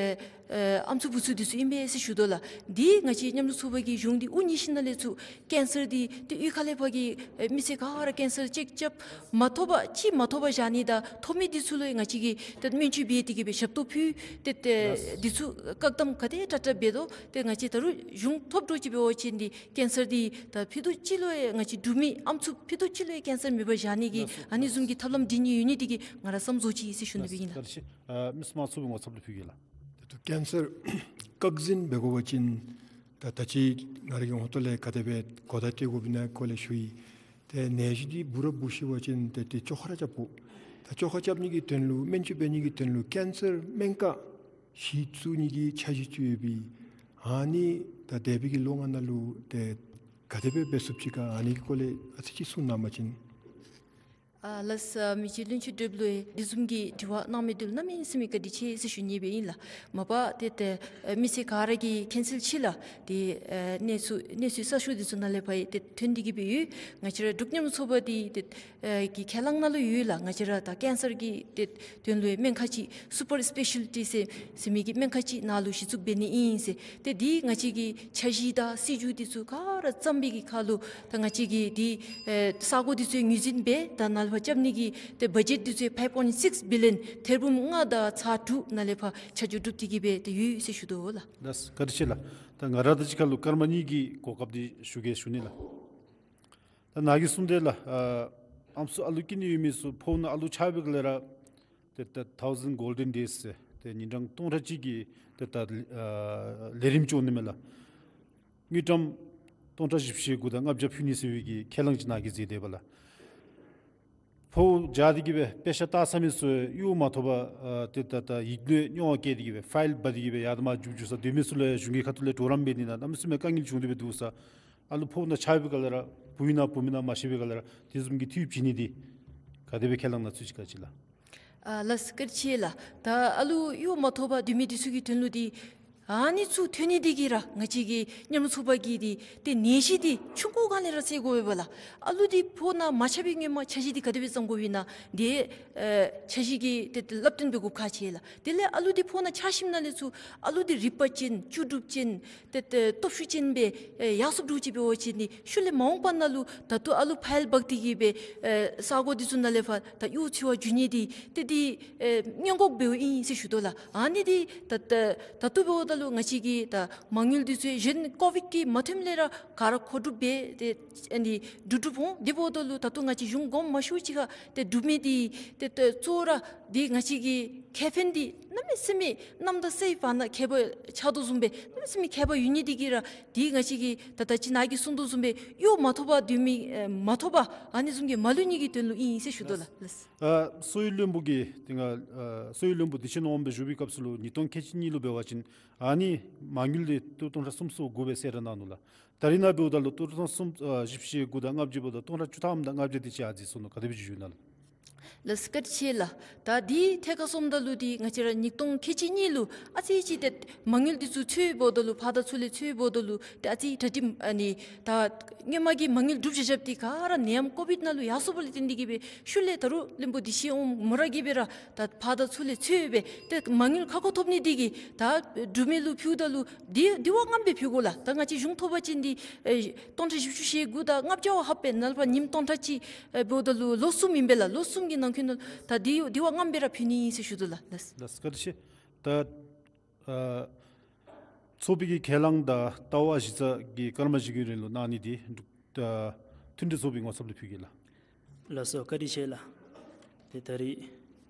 ཨེ་ཨམ་སྲུ་བུ་ཚུ་འདི་ཚུ་ཨིན་པས་ཟེར་ཞུ་དོ་ལགས། འདི་ང་བཅས་མཉམ་རོགས་ཚོགས་པ་གིས་གཞུང་འདི་དབུ་བརྙེས་ཞིནམ་ལས་ཚུར་ཀེན་སར་འདི་ཏེ་གཡུས་ཁ་ལས་ཕར་གྱི་ཨེ་མི་སེར་ག་ར་ཀེན་སར་ཅེཀ་རྐྱབ་མ་ཐོབ་པར་ཅིག་མ་ཐོབ་པར་བཞག་ནི་དང་ཐོབ་མི་འདི་ཚུ་ལུ་ཡང་ང་བཅས་ཀྱིས་ཏེ་སྨན་བཅོས་འབད་དེ་གི་སྦེ་ཞབས་ཏོག་ཕུལ། ཏེ་ཏེ་ ཨེ་ལགས། འདི་ཚུ་བཀག་སྡོམ་ག་དེ་དྲག་དྲག་འབད་དོ། ཏེ་ང་བཅས་ད་རུང་གཞུང་ཐོབ་འགྱོ་ཅིག་འབད་བ་ཅིན་འདི་ཀེན་སར་འདི་ད་ཕྱེད་དོ་ཅིག་ལུ་ཡང་ང་བཅས་འབྲུག་མི་ཨམ་སྲུ་ཕྱེད་དོ་ཅིག་ལུ་ཡང་ཀེན་སར་མེད་པར་བཞག་ནི་གི། ལགས་སོ། ཨ་ནི་བཟུམ་གྱི་ཐབས་ལམ་འདི་གཉིས་ཡོད་ནི་འདི་གིས་ང་ར་བསམ་བཟོ་ཅི་ཟེར་ཞུ་ནི་སྦེ་ཨིན་ལགས། བཀྲིན་ཆེ། ཨ་མི་དམངས་ཚོགས་པའི་ངོ་ཚབ་ལུ་ཕུལ་གེ་ལགས། ཏེ་ཏེ་ཀེན་སར་བཀག་འཛིན་འབད་དགོ་པ་ཅིན་ད་ད་ཅི་ང་རའི་གི་ངོ་ཐོག་ལས་ག་དེ་སྦེ་གོ་བརྡ་སྤྲོད་དགོཔ་ཨིན་ན་སྐོར་ལས་ཞུ་ཡི། ཏེ་ནད་གཞི་འདི་འབུ་ར་འབུ་ཤི་བ་ཅིན་ཏེ་ཏེ་བཅོ་ཁ་ར་རྐྱབ་དགོ། ད་བཅོ་ཁ་རྐྱབ་ནི་གི་དོན་ལུ་སྨན་བཅོས་འབད་ནི་གི་དོན་ལུ་ཀེན་སར་སྨན་ཁང་གཞི་བཙུགས་ནི་གི་འཆར་གཞི་ཅིག་ཡོད་པས། ཨ་ནི་ད་འདས་པའི་གི་ལོ་ལྔ་ནང་ལུ་ཏེ་ག་དེ་སྦེ་འབད་ཚུགསཔ་ཅིག་ག་ཨ་ནི་གི་སྐོར་ལས་ཨ་ཙི་ཅིག་གསུང་གནང་པ་ཅིན། ཨ་ལགས། ཨ་མི་རྗེ་བློན་ཆེན་བགྲེསཔ་ལུ་འདི་བཟུམ་གྱི་དྲི་བ་གནང་མི་འདི་ལུ་གནམ་མེད་ས་མེད་བཀའ་དྲིན་ཆེ་ཟེར་ཞུ་ནི་སྦེ་ཨིན་ལགས། མ་པ་ཏེ་ཏེ་ཨ་མི་སེར་ག་ར་གིས་མཁྱེན་གསལ་ཅིག་ལགས། ཏེ་ཨ་གནས་ཚུལ་གནས་ཚུལ་གསར་ཤོས་འདི་ཚུ་ནང་ལས་ཕར་ཏེ་ཐོན་ཏེ་གི་སྦེ་ཡོད། ང་བཅས་ར་འབྲུག་མཉམ་རུབ་ཚོགས་པ་འདི་ཏེ་ཨ་གི་ཁས་བླངས་ནང་ལུ་ཡོད་ལགས། ང་བཅས་ར་ད་ཀེན་སར་གྱི་ཏེ་དོན་ལུ་སྨན་ཁང་ཅིག་སུ་པར་སི་པེ་ཤལ་ཊི་ཟེར་ཟེར་མི་གི་སྨན་ཁང་ཅིག་ནཱ་ལུ་གཞི་བཙུགས་འབད་ནི་ཨིན་ཟེར། ཏེ་འདི་ང་བཅས་ཀྱི་འཆར་གཞི་དང་སྲིད་བྱུས་འདི་ཚུ་ག་ར་བརྩམས་པའི་གི་ཁར་ལུ་ད་ང་བཅས་ཀྱིས་འདི་ཨེ་ས་གོ་འདི་ཚུ་ངོས་འཛིན་འབད་ད་ནཱ་ལས་ཕར་རྐྱབ་ནི་གི་ཏེ་བ་ཇེཊ་འདི་ཚུ་ཕའིབ་པོའིནཊ་སིགསི་བི་ལི་ཡཱན་ཐེར་འབུམ་ལྔ་དང་ཚག་དྲུག་ནཱ་ལས་ཕར་ཆ་འཇོག་གྲུབ་སྟེ་གི་སྦེ་ཏེ་ཡོད་ཟེར་ཞུ་དོ་ལགས། ལགས་བཀའ་དྲིན་ཆེ་ལགས། ད་ང་ར་དང་གཅིག་ཁར་ལུ་སྐར་མ་གཉིས་ཀྱི་གོ་སྐབས་འདི་ཞུ་གེ་ཞུ་ནི་ལགས། ད་ནཱ་གིས་གསུངས་དེ་ལགས། ཨ་ཨམ་སྲུ་ཨ་ལུ་སྐྱེ་ནི་ཡོད་མི་ཚུ་ཕོཝ་ནང་ཨ་ལུ་ཆགས་པའི་སྒང་ལས་ར་ཏེ་ད་ཐའུ་ཟེནཌ་གོལ་ཌེན་ཌེསི་ཟེར་ཏེ་ཉིན་གྲངས་སྟོང་ཕྲག་གཅིག་གི་ཏེ་ད་ཨ་ལས་རིམ་ཅིག་འོང་ནི་མས་ལགས། དངུལ་ཀྲམ་སྟོང་ཕྲག་བཞི་བཅུ་ཞེ་དགུ་དང་ལྔ་བརྒྱ་ཕུལ་ནི་ཟེར་བའི་གི་ཁས་བླངས་ཅིག་ནཱ་གིས་མཛད་དེས་པ་ལགས། ཕོཝ་འཇགས་ཏེ་གི་སྦེ་དཔེ་ཆ་བལྟ་ཚར་མི་ཚུ་གཡོག་མ་ཐོབ་པར་ཨ་ཏེ་ད་ད་ཡིད་ལུ་རྙོག་པ་སྐྱེས་ཏེ་གི་སྦེ་ཕའིལ་འབག་སྟེ་གི་སྦེ་ཡར་དང་མར་རྒྱུག་རྒྱུག་ས་སྡོད་མི་ཚུ་ལུ་གཞུང་གི་ཁ་ཐུག་ལས་གྲོགས་རམ་འབད་ནི་ནང་གནམ་མེད་ས་མེད་དཀའ་ངལ་བྱུང་སྟེ་སྦེ་འདུག་ས། ཨ་ལུ་ཕོཝ་ནང་ཆགས་པའི་སྒང་ལས་ར་བུ་ཨིན་ན་བུམོ་ཨིན་ན་མ་ཤེས་པའི་སྒང་ལས་ར་དེ་བཟུམ་གྱི་འཐུས་བྱིན་ནི་འདི་ག་དེ་སྦེ་ཁས་བླངས་གནང་ཚུགས་ཅི་ག་ཅི་ལགས། ཨ་ལགས་བཀའ་དྲིན་ཆེ་ལགས། ད་ཨ་ལུ་གཡོག་མ་ཐོབ་པར་སྡོད་མི་འདི་ཚུ་གི་དོན་ལུ་འདི་ཨ་ནི་ཚུ་ཐོན་ནི་འདི་གིས་ར་ང་བཅས་ཀྱི་མཉམ་རུབ་ཚོགས་པ་གིས་འདི་ཏེ་ནད་གཞི་འདི་ཆུང་ཀུ་སྒང་ལས་ར་སེལ་དགོ་པས་ལགས། ཨ་ལུ་འདི་ཕོཝ་ནང་མ་ཆགས་པའི་སྔོན་མ་འཆར་གཞི་འདི་ག་དེ་སྦེ་བརྩམ་དགོཔ་ཨིན་ན་འདི་ཨེ་འཆར་གཞི་གི་ཏེ་ཏེ་བསླབ་སྟོན་འབད་དགོཔ་ཁག་ཆེ་ལགས། དེ་ལས་ཨ་ལུ་འདི་ཕོཝ་ནང་ཆགས་ཞིནམ་ལས་ཚུར་ཨ་ལུ་འདི་རིག་པ་ཅན་ལྕོགས་གྲུབ་ཅན་ཏེ་ཏེ་སྟོབས་ཤུགས་ཅན་སྦེ་ཨེ་ཡར་སོངམ་འདྲཝ་ཅིག་འབད་བ་ཅིན་ནི་ཤུལ་ལས་མ་འོངས་པ་ནང་ལུ་ད་ལྟོ་ཨ་ལུ་ཕའིལ་འབག་སྟེ་གི་སྦེ་ཨེ་ས་གོ་འདི་ཚུ་ནང་ལས་ཕར་ད་གཡོག་འཚོལ་བར་འགྱོ་ནི་འདི་ཏེ་འདི་ཨེ་སྔོན་འགོག་འབདཝ་ཨིན་ཟེར་ཞུ་དོ་ལགས། ཨ་ནི་འདི་ད་ད་ད་ལྟོ་འབདཝ་ད་ལུ་ང་བཅས་ཀྱི་ད་མ་དངུལ་འདི་ཚུ་གཞན་ཀོ་ཝིཌ་ཀྱི་མ་ཐོནམ་ལས་ར་ག་ར་མཁོ་སྒྲུབ་འབད་དེ་ཨ་ནི་འགྲུབ་འགྲུབ་འོང་། དེ་འབདཝ་ད་ལུ་ད་ལྟོ་ང་བཅས་གཞུང་དགོངསམ་མ་ཞུ་ཅིག་ཁར་ཏེ་འགྲུབ་མི་འདི་ཏེ་ཏེ་གཙོ་བོ་ར་འདི་ང་བཅས་ཀྱི་ཁེ་ཕན་འདི་གནམ་མེད་ས་མེད་གནམ་དང་སའི་བར་ན་ཁྱད་པར་ཆགས་དོ་བཟུམ་སྦེ་གནམ་མེད་ས་མེད་ཁྱད་པར་ཡོད་ནི་འདི་གིས་ར་འདི་ང་བཅས་ཀྱིས་ད་ད་ཅི་ནཱ་གིས་གསུངས་དོ་བཟུམ་སྦེ་གཡོག་མ་ཐོབ་པར་སྡོད་མི་ཨེ་མ་ཐོབ་པར་ཨ་ནི་བཟུམ་གྱི་མ་ལུས་ནི་གི་དོན་ལུ་ཨིན་ཟེར་ཞུ་དོ་ལགས། ལགས། ཨ་གསོ་བའི་བློན་པོ་གིས་དེ་སྔ་ཨ་གསོ་བའི་བློན་པོ་བདེ་ཆེན་དབང་པོ་བཞུགས་པའི་སྐབས་སུ་ལུ་ཉིས་སྟོང་ཁལ་གཅིག་གཉིས་ལུ་འབད་བ་ཅིན་ཨ་ནི་མ་དངུལ་འདི་ཏེ་སྟོང་ཕྲག་སུམ་ཅུ་སོ་དགུ་སྦེ་གསལ་བསྒྲགས་གནང་ནུག་ལགས། ད་རིས་ནཱ་འབདཝ་ད་ལུ་སྟོང་ཕྲག་སུམ་ཨ་བཞི་བཅུ་ཞེ་དགུ་དང་ལྔ་བརྒྱ་འབདཝ་ད་སྟོང་ཕྲག་བཅུ་ཐམ་དང་ལྔ་བརྒྱ་དེ་ཅིག་ཨ་ཙི་སོང་ནུག། ག་དེ་སྦེ་ཅིག་ཞུ་ནི་ལགས། ལགས་བཀའ་དྲིན་ཆེ་ལགས། ད་འདི་ཐད་ཁར་སོངམ་ད་ལུ་འདི་ང་བཅས་ར་ཉིས་སྟོང་ཁལ་གཅིག་གཉིས་ལུ་ཨ་ཙི་ཅིག་ཏེ་མ་དངུལ་འདི་ཚུ་འཚོལ་འབདཝ་ད་ལུ་ཕར་དང་ཚུར་ལས་འཚོལ་འབདཝ་ད་ལུ་ཏེ་ཨ་ཙི་གྲ་སྒྲིག་ཨ་ནི་ད་སྔོན་མ་གི་མ་དངུལ་བསྒྲུབ་བཞག་བཞགཔ་འདི་ག་ར་ནད་ཡམས་ཀོ་ཝིཌ་ནང་ལུ་ཡར་སོངམ་ལས་བརྟེན་ཏེ་གི་སྦེ་ཤུལ་ལས་ད་རུང་བློན་པོ་བདེ་ཆེན་དབང་མོ་ར་གིས་སྦེ་ར་ད་ཕར་དང་ཚུར་ལས་འཚོལ་སྦེ་ཏེ་མ་དངུལ་ཁ་ཁོ་ཐོབ་ནི་འདི་གིས་ད་འབྲུག་མི་ལུ་ཕུལཝ་ད་ལུ་འདི་འདི་བ་ངམ་སྦེ་ཕུལ་དགོ་ལགས། ད་ང་བཅས་གཞུང་ཐོབ་པ་ཅིན་འདི་ཨེ་སྟོང་ཕྲག་བཞི་བཅུ་ཞེ་དགུ་དང་ལྔ་བརྒྱ་བ་ལྷགཔ་སྦེ་ནཱ་ལས་ཕར་ཉིནམ་སྟོང་ཕྲག་གཅིག་ཨེ་འབདཝ་ད་ལུ་ལོ་གསུམ་ཨིན་པས་ལགས། ལོ་གསུམ་གྱི་ནང་འཁོད་ནང་ད་འདི་འདི་བ་ངམ་སྦེ་ར་ཕུལ་ནི་ཨིན་ཟེར་ཞུ་དོ་ལགས། ལགས། ལགས་བཀའ་དྲིན་ཆེ། ད་ཨ་ཚོགས་པའི་གི་ཁས་བླངས་དང་ལྟ་བ་གཞི་རྩ་གི་སྐར་མ་བཞི་གི་རིང་ལུ་གནང་ནི་འདི་འབྲུག་ཨ་མཐུན་སྒྲིལ་ཚོགས་པའི་ངོ་ཚབ་ལུ་ཕུལ་གེ་ལགས། ལགས་སོ་བཀའ་དྲིན་ཆེ་ལགས། ཏེ་ད་རིས་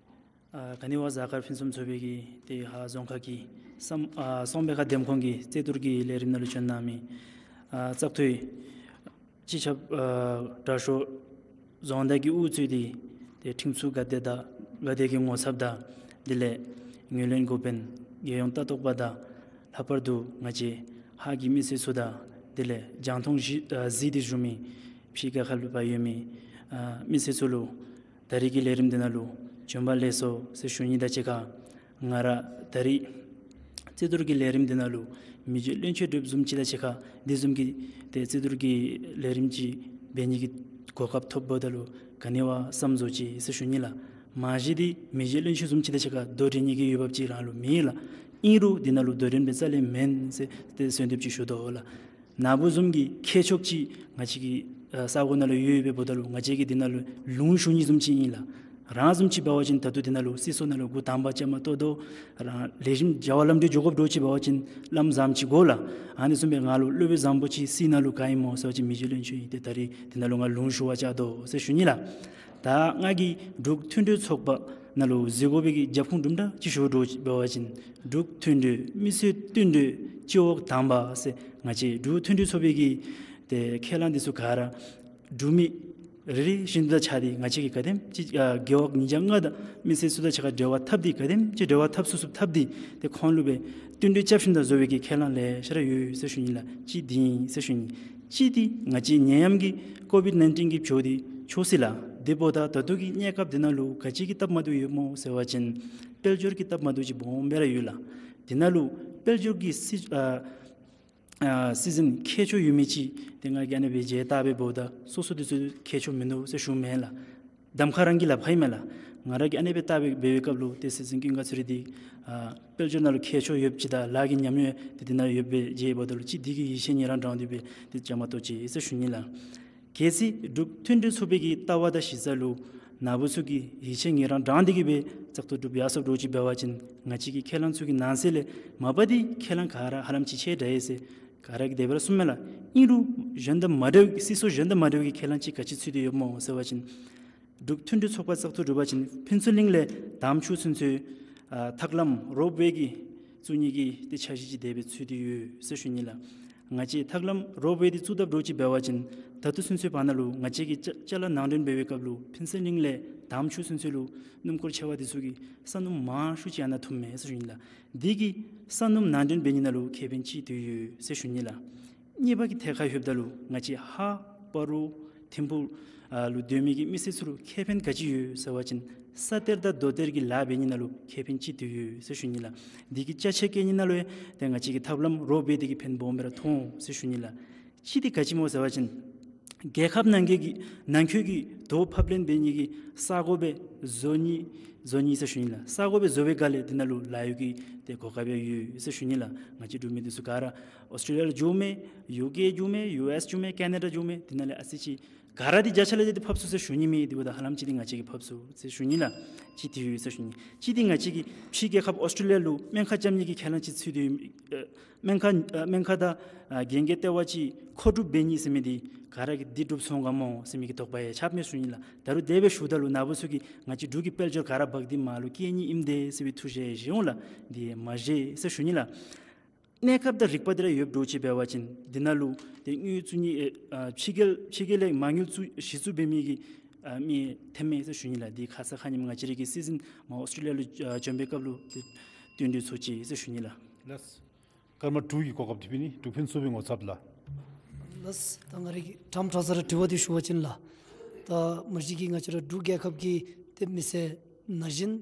ཨ་ག་ནི་བ་གཟའ་སྐར་ཕུན་སུམ་ཚོགས་པའི་གི་ཏེ་ཧཱ་རྫོང་ཁག་གི་སམ་ཨ་སོང་པའི་ཁ་འདེམས་ཁོངས་ཀྱི་རྩེ་ཐུར་གྱི་ལས་རིམ་ནང་ལུ་བྱོན་གནང་མི་ཨ་བཙག་འཐུའི་སྤྱི་ཁྱབ་ཨ་དྲག་ཤོས་རྫོང་བདག་གིས་དབུ་གཙོས་ཏེ་ཏེ་ཁྲིམས་སྲུང་འགག་སྡེ་དང་འགག་སྡེ་གི་ངོ་ཚབ་དང་དེ་ལས་ངོས་ལེན་འགོ་དཔོན་རྒྱལ་ཡོངས་ལྟ་རྟོག་པ་དང་ལྷག་པར་དུ་ང་བཅས་ཧཱ་གི་མི་སེར་ཚུ་དང་དེ་ལས་རྒྱང་མཐོང་གཟིགས་ཨ་གཟིགས་ཏེ་བཞུགས་མི་ཕྱི་རྒྱལ་ཁབ་ལུ་ཕར་ཡོད་མི་ཨ་མི་སེར་ཚུ་ལུ་ད་རིས་ཀྱི་ལས་རིམ་འདི་ནང་ལུ་བྱོན་པ་ལེགས་སོ་ཟེར་ཞུ་ནི་དང་གཅིག་ཁར་ང་ར་ད་རིས་རྩེ་ཐུར་གྱི་ལས་རིམ་འདི་ནང་ལུ་མི་རྗེ་བློན་ཆེན་བགྲེསཔ་བཟུམ་ཅིག་དང་གཅིག་ཁར་འདི་བཟུམ་གྱི་ཏེ་རྩེ་ཐུར་གྱི་ལས་རིམ་ཅིག་འབད་ནི་གི་གོ་སྐབས་ཐོབ་འབདཝ་ད་ལུ་ག་ནི་བ་བསམ་བཟོ་ཅི་ཟེར་ཞུ་ནི་ལགས། མ་གཞི་འདི་མི་རྗེ་བློན་ཆེན་བཟུམ་ཅིག་དང་གཅིག་ཁར་དོ་འགྲན་ནི་གི་འོས་འབབ་ཅིག་རང་ལུ་མེད་ལགས། ཨིན་རུང་འདི་ནང་ལུ་དོ་འགྲན་འབད་རྩ་ལས་མེན་ཟེར་ཏེ་གསོལ་འདེབས་ཅིག་ཞུ་དོ་ལགས། ནཱ་བུ་བཟུམ་གྱི་མཁས་མཆོག་ཅིག་ང་བཅས་ཀྱི་ཨ་ས་གོ་ནང་ལུ་ཡོད་ཡོདཔ་འབདཝ་ད་ལུ་ང་བཅས་ཀྱིས་འདི་ནང་ལུ་ལུང་ཞུ་ནི་བཟུམ་ཅིག་ཨིན་ལགས། རང་བཟུམ་ཅིག་འབད་བ་ཅིན་ད་ལྟོ་འདི་ནང་ལུ་སྲིད་ཚོགས་ནང་ལུ་འགོ་དང་པ་བཅའ་མར་གཏོགས་དོ། རང་ལེགས་ཤོམ་བྱ་བ་ལམ་འགྲོ་འགྱོ་དགོཔ་འདྲཝ་ཅིག་འབད་བ་ཅིན་ལམ་བཟངམ་ཅིག་དགོ་ལགས། ཨ་ནི་བཟུམ་སྦེ་ང་ལུ་སློབ་དཔོན་བཟང་པོ་ཅིག་སྲིད་ནང་ལུ་ག་ཨིན་སྨོ་ཟེར་བ་ཅིན་མི་རྗེ་བློན་ཆེན་ཨིན། ཏེ་ད་རིས་འདི་ནང་ལུ་ང་ལུང་ཞུ་བར་བཅར་དོ་ཟེར་ཞུ་ནི་ལགས། ད་ང་གིས་འབྲུག་མཐུན་སྒྲིལ་ཚོགས་པ་ནང་ལུ་གཟིགས་དགོ་པའི་གི་རྒྱབ་ཁུངས་དུམ་གྲ་ཅིག་ཞུ་དགོཔ་འདྲཝ་ཅིག་འབད་བ་ཅིན་འབྲུག་མཐུན་སྒྲིལ་མི་སེར་བསྟུན་གྲོས་སྤྱི་འོག་དང་པ་ཟེར་ང་བཅས་འབྲུག་མཐུན་སྒྲིལ་ཚོགས་པའི་གི་ཏེ་ཁས་བླངས་འདི་ཚུ་ག་ར་འབྲུག་མི་རེ་རེ་བཞིན་དུ་ཆགས་ཏེ་ང་བཅས་ཀྱིས་ག་དེམ་ཅིག་ཨ་རྒེད་འོག་ཉིས་བརྒྱ་ལྔ་དང་མི་སེར་ཚུ་དང་ཆ་ཁར་འབྲེལ་བ་འཐབ་སྟེ་ག་དེམ་ཅིག་འབྲེལ་བ་འཐབ་ཚུགས་ཚུགསཔ་འཐབ་སྟེ་ཏེ་ཁོང་ལུ་སྦེ་བསྟུན་གྲོས་རྐྱབ་ཞིནམ་ད་བཟོ་བའི་གི་ཁས་བླངས་ལེ་ཤ་ར་ཡོད་ཟེར་ཞུ་ནི་ལགས། གཅིག་འདི་ཨིན་ཟེར་ཞུ་ནི། གཅིག་འདི་ང་བཅས་ནད་ཡམས་ཀྱི་ཀོ་ཝིཌ་ནའིན་ཊིན་གྱི་བྱུང་སྟེ་ཆོག་ཟེར་ལགས། དེ་འབདཝ་ད་ད་ལྟོ་གི་གནས་སྐབས་འདི་ནང་ལུ་ག་ཅི་གི་སྟབས་མ་བདེཝ་ཡོདཔ་སྨོ་ཟེར་བ་ཅིན་དཔལ་འབྱོར་གྱི་སྟབས་མ་བདེཝ་ཅིག་སྦོམ་སྦེ་ར་ཡོད་ལགས། འདི་ནང་ལུ་དཔལ་འབྱོར་གྱི་སྲིད་ཨ་ཨ་སྲིད་འཛིན་མཁས་མཆོག་ཡོད་མི་ཅིག་ཏེ་ང་གིས་ཨ་ནི་སྦེ་མཇལ་བལྟ་སྦེ་འབདཝ་ད་སོ་སོ་འདི་ཚུ་མཁས་མཆོག་མིན་འདུག་ཟེར་ཞུཝ་མེན་ལགས། གདམ་ཁ་རང་གི་ལགཔ་ཨིན་མས་ལགས། ང་ར་གིས་ཨ་ནི་སྦེ་བལྟ་སྦེ་འབད་བའི་སྐབས་ལུ་ཏེ་སྲིད་འཛིན་ཀུན་དགའ་ཚུ་རིང་འདི་ཨ་དཔལ་འབྱོར་ནང་ལུ་མཁས་མཆོག་ཡོདཔ་ཅིག་དང་ལཱ་གི་ཉམས་མྱོང་ཏེ་འདི་ནང་ཡོདཔ་སྦེ་མཇལ་འབདཝ་ད་ལུ་གཅིག་འདི་གིས་ཡིད་ཆེས་ངེ་རང་འདྲཝ་འདི་སྦེ་ཏེ་བཅའ་མར་གཏོགས་ཅི་ཟེར་ཞུ་ནི་ལགས། གལ་སྲིད་འབྲུག་མཐུན་སྒྲིལ་ཚོགས་པའི་གི་ལྟ་བ་དང་གཞི་རྩ་ལུ་ནཱ་བུ་ཚུ་གིས་ཡིད་ཆེས་ངེ་རང་འདྲཝ་འདི་གིས་སྦེ་བཙག་འཐུ་གྲུབ་ཡར་སོངམ་འདྲཝ་ཅིག་འབད་བ་ཅིན་ང་བཅས་ཀྱི་ཁས་བླངས་ཚུ་གི་ནང་གསེས་ལས་མ་པ་འདི་ཁས་བླངས་ག་ར་ཧ་ལམ་ཅིག་ཆེ་དྲགས་ཡི་ཟེར་ག་ར་གིས་དེ་སྦེ་ར་གསུངམ་མས་ལགས། ཨིན་རུང་གཞན་དང་མ་འདྲཝ་སྲིད་ཚོགས་གཞན་དང་མ་འདྲཝ་གི་ཁས་བླངས་ཅིག་ག་ཅི་ཚུད་དེ་ཡོདཔ་སྨོ་ཟེར་བ་ཅིན་འབྲུག་མཐུན་སྒྲིལ་ཚོགས་པ་བཙག་འཐུ་གྲུབ་པ་ཅིན་ཕུན་ཚོགས་གླིང་ལས་དམ་ཆོས་ཚུན་ཚོད་ཨ་ཐབས་ལམ་རོབ་ཝེ་གི་བཙུགས་ནི་གི་ཏེ་འཆར་གཞི་ཅིག་དེ་སྦེ་ཚུད་དེ་ཡོད་ཟེར་ཞུ་ནི་ལགས། ང་བཅས་ཐབས་ལམ་རོབ་ཝེ་འདི་བཙུགས་དཔ་འདྲཝ་ཅིག་འབད་བ་ཅིན་ད་ལྟོ་ཚུན་ཚོད་བར་ན་ལུ་ང་བཅས་ཀྱིས་ཅ་ཅ་ལ་ནང་འདྲེན་འབད་བའི་སྐབས་ལུ་ཕུན་ཚོགས་གླིང་ལས་དམ་ཆོས་ཚུན་ཚོད་ལུ་སྣུམ་འཁོར་ཆེ་བ་འདི་ཚུ་གིས་ས་སྣུམ་མང་ཤོས་ཅིག་ཨ་ནཱ་འཐུངམ་མས་ཟེར་ཞུ་ནི་ལགས། འདི་གིས་ས་སྣུམ་ནང་འདྲེན་འབད་ནི་ནང་ལུ་ཁེ་ཕན་ཅིག་ཐོབ་ཡོད་ཟེར་ཞུ་ནི་ལགས། གཉིས་པ་གི་ཐད་ཁར་ལྷོདཔ་ད་ལུ་ང་བཅས་ཧཱ་སྤ་རོ་ཐིམ་ཕུག་ཨ་ལུ་སྡོད་མི་གི་མི་སེར་ཚུ་ལུ་ཁེ་ཕན་ག་ཅི་ཡོད་ཟེར་བ་ཅིན་ས་གཏེར་དང་རྡོ་གཏེར་གྱི་ལཱ་འབད་ནི་ནང་ལུ་ཁེ་ཕན་ཅིག་ཐོབ་ཡོད་ཟེར་ཞུ་ནི་ལགས། འདི་གི་ཅ་ཆས་བཀལ་ནི་ནང་ལུ་ཡང་ཏེ་ང་བཅས་ཀྱི་ཐབས་ལམ་རོབ་ཝེ་འདི་གིས་ཕན་སྦོམ་སྦེ་ར་ཐོགས་འོང་ཟེར་ཞུ་ནི་ལགས། གཅིག་འདི་ག་ཅི་སྨོ་ཟེར་བ་ཅིན་རྒྱལ་ཁབ་ནང་འཁོད་ཀྱི་ནང་འཁོད་ཀྱི་རྡོ་ཕབ་ལེན་འབད་ནི་གི་ས་གོ་སྦེ་བཟོ་ནི་བཟོ་ནི་ཟེར་ཞུ་ནི་ལགས། ས་གོ་སྦེ་བཟོ་བའི་སྒང་ལས་འདི་ནང་ལུ་ལཱ་གཡོག་གི་ཏེ་གོ་སྐབས་ཡང་ཡོད་ཟེར་ཞུ་ནི་ལགས། ང་བཅས་འབྲུག་མི་འདི་ཚུ་ག་ར་ཨོསི་ཊེ་ལི་ཡ་ལུ་འགྱོཝ་མས། ཡུ་ཀེ་འགྱོཝ་མས། ཡུ་ཨེསི་འགྱོཝ་མས། ཀེ་ན་ཌ་འགྱོཝ་མས། འདི་ནང་ལས་ཨ་ཙི་ཅིག་ག་ར་འདི་བརྒྱ་ཆ་ལས་འདི་ཕབ་ཚུགས་ཟེར་ཞུ་ནི་མེད། འདི་འབདཝ་ད་ཧ་ལམ་ཅིག་འདི་ང་བཅས་ཀྱིས་ཕབ་ཚུགས་ཟེར་ཞུ་ནི་ལགས། གཅིག་འདི་ཡོད་ཟེར་ཞུ་ནི། གཅིག་འདི་ང་བཅས་ཀྱིས་ཕྱི་རྒྱལ་ཁབ་ཨོསི་ཊེ་ལི་ཡ་ལུ་སྨན་ཁང་རྐྱབ་ནི་གི་ཁས་བླངས་ཅིག་ཚུད་དེ་ཡོད། ཨ་སྨན་ཁང་ཨ་སྨན་ཁང་དང་ཨ་རྒན་རྒས་ལྟེ་བ་ཅིག་མཁོ་སྒྲུབ་འབད་ནི་ཟེར་མི་འདི་ག་ར་གིས་འདི་གྲུབ་སོང་ག་སྨོ་ཟེར་མི་གི་དོགས་པ་ཡང་ཆགསཔ་མས་ཞུ་ནི་ལགས། ད་རུང་དེ་སྦེ་ཞུཝ་ད་ལུ་ནཱ་བུ་ཚུ་གིས་ང་བཅས་འབྲུག་གི་དཔལ་འབྱོར་ག་ར་འབག་སྟེ་མར་ལུ་སྐྱེལ་ནི་ཨིནམ་དེ་ཟེར་བའི་ཐུགས་བཞེད་ཡང་བཞེས་འོང་ལགས། འདི་མ་བཞེས་ཟེར་ཞུ་ནི་ལགས། གནས་སྐབས་དང་རིག་པ་འདི་ར་ཡོདཔ་འདྲཝ་ཅིག་འབད་བ་ཅིན་འདི་ནང་ལུ་ཏེ་དངུལ་བཙུགས་ནི་ཨེ་ཨ་ཕྱི་རྒྱལ་ཕྱི་རྒྱལ་ལས་མ་དངུལ་བཙུགས་གཞི་བཙུགས་འབད་མི་གི་ཨ་མི་ཐོནམ་མས་ཟེར་ཞུ་ནི་ལགས། འདི་ཁ་ཙ་ཁ་ཉིནམ་ང་བཅས་རའི་གི་སྲིད་འཛིན་མར་ཨོསི་ཊེ་ལི་ཡ་ལུ་ཨ་བྱོན་པའི་སྐབས་ལུ་ཏེ་བསྟུན་གྲོས་ཚོགས་ཅི་ཟེར་ཞུ་ནི་ལགས། ལགས། ཀརྨ་འབྲུག་གི་གོ་སྐབས་འདི་ཕུལ་ནི། འབྲུག་ཕུན་ཚོགས་པའི་ངོ་ཚབ་ལགས། ལགས། ད་ང་རའི་གི་ཕྲང་ཕྲང་ས་ར་དྲི་བ་འདི་ཞུ་བ་ཅིན་ལགས། ད་མ་གཞི་གི་ང་བཅས་ར་འབྲུག་རྒྱལ་ཁབ་ཀྱི་ཏེ་མི་སེར་ན་གཞོན་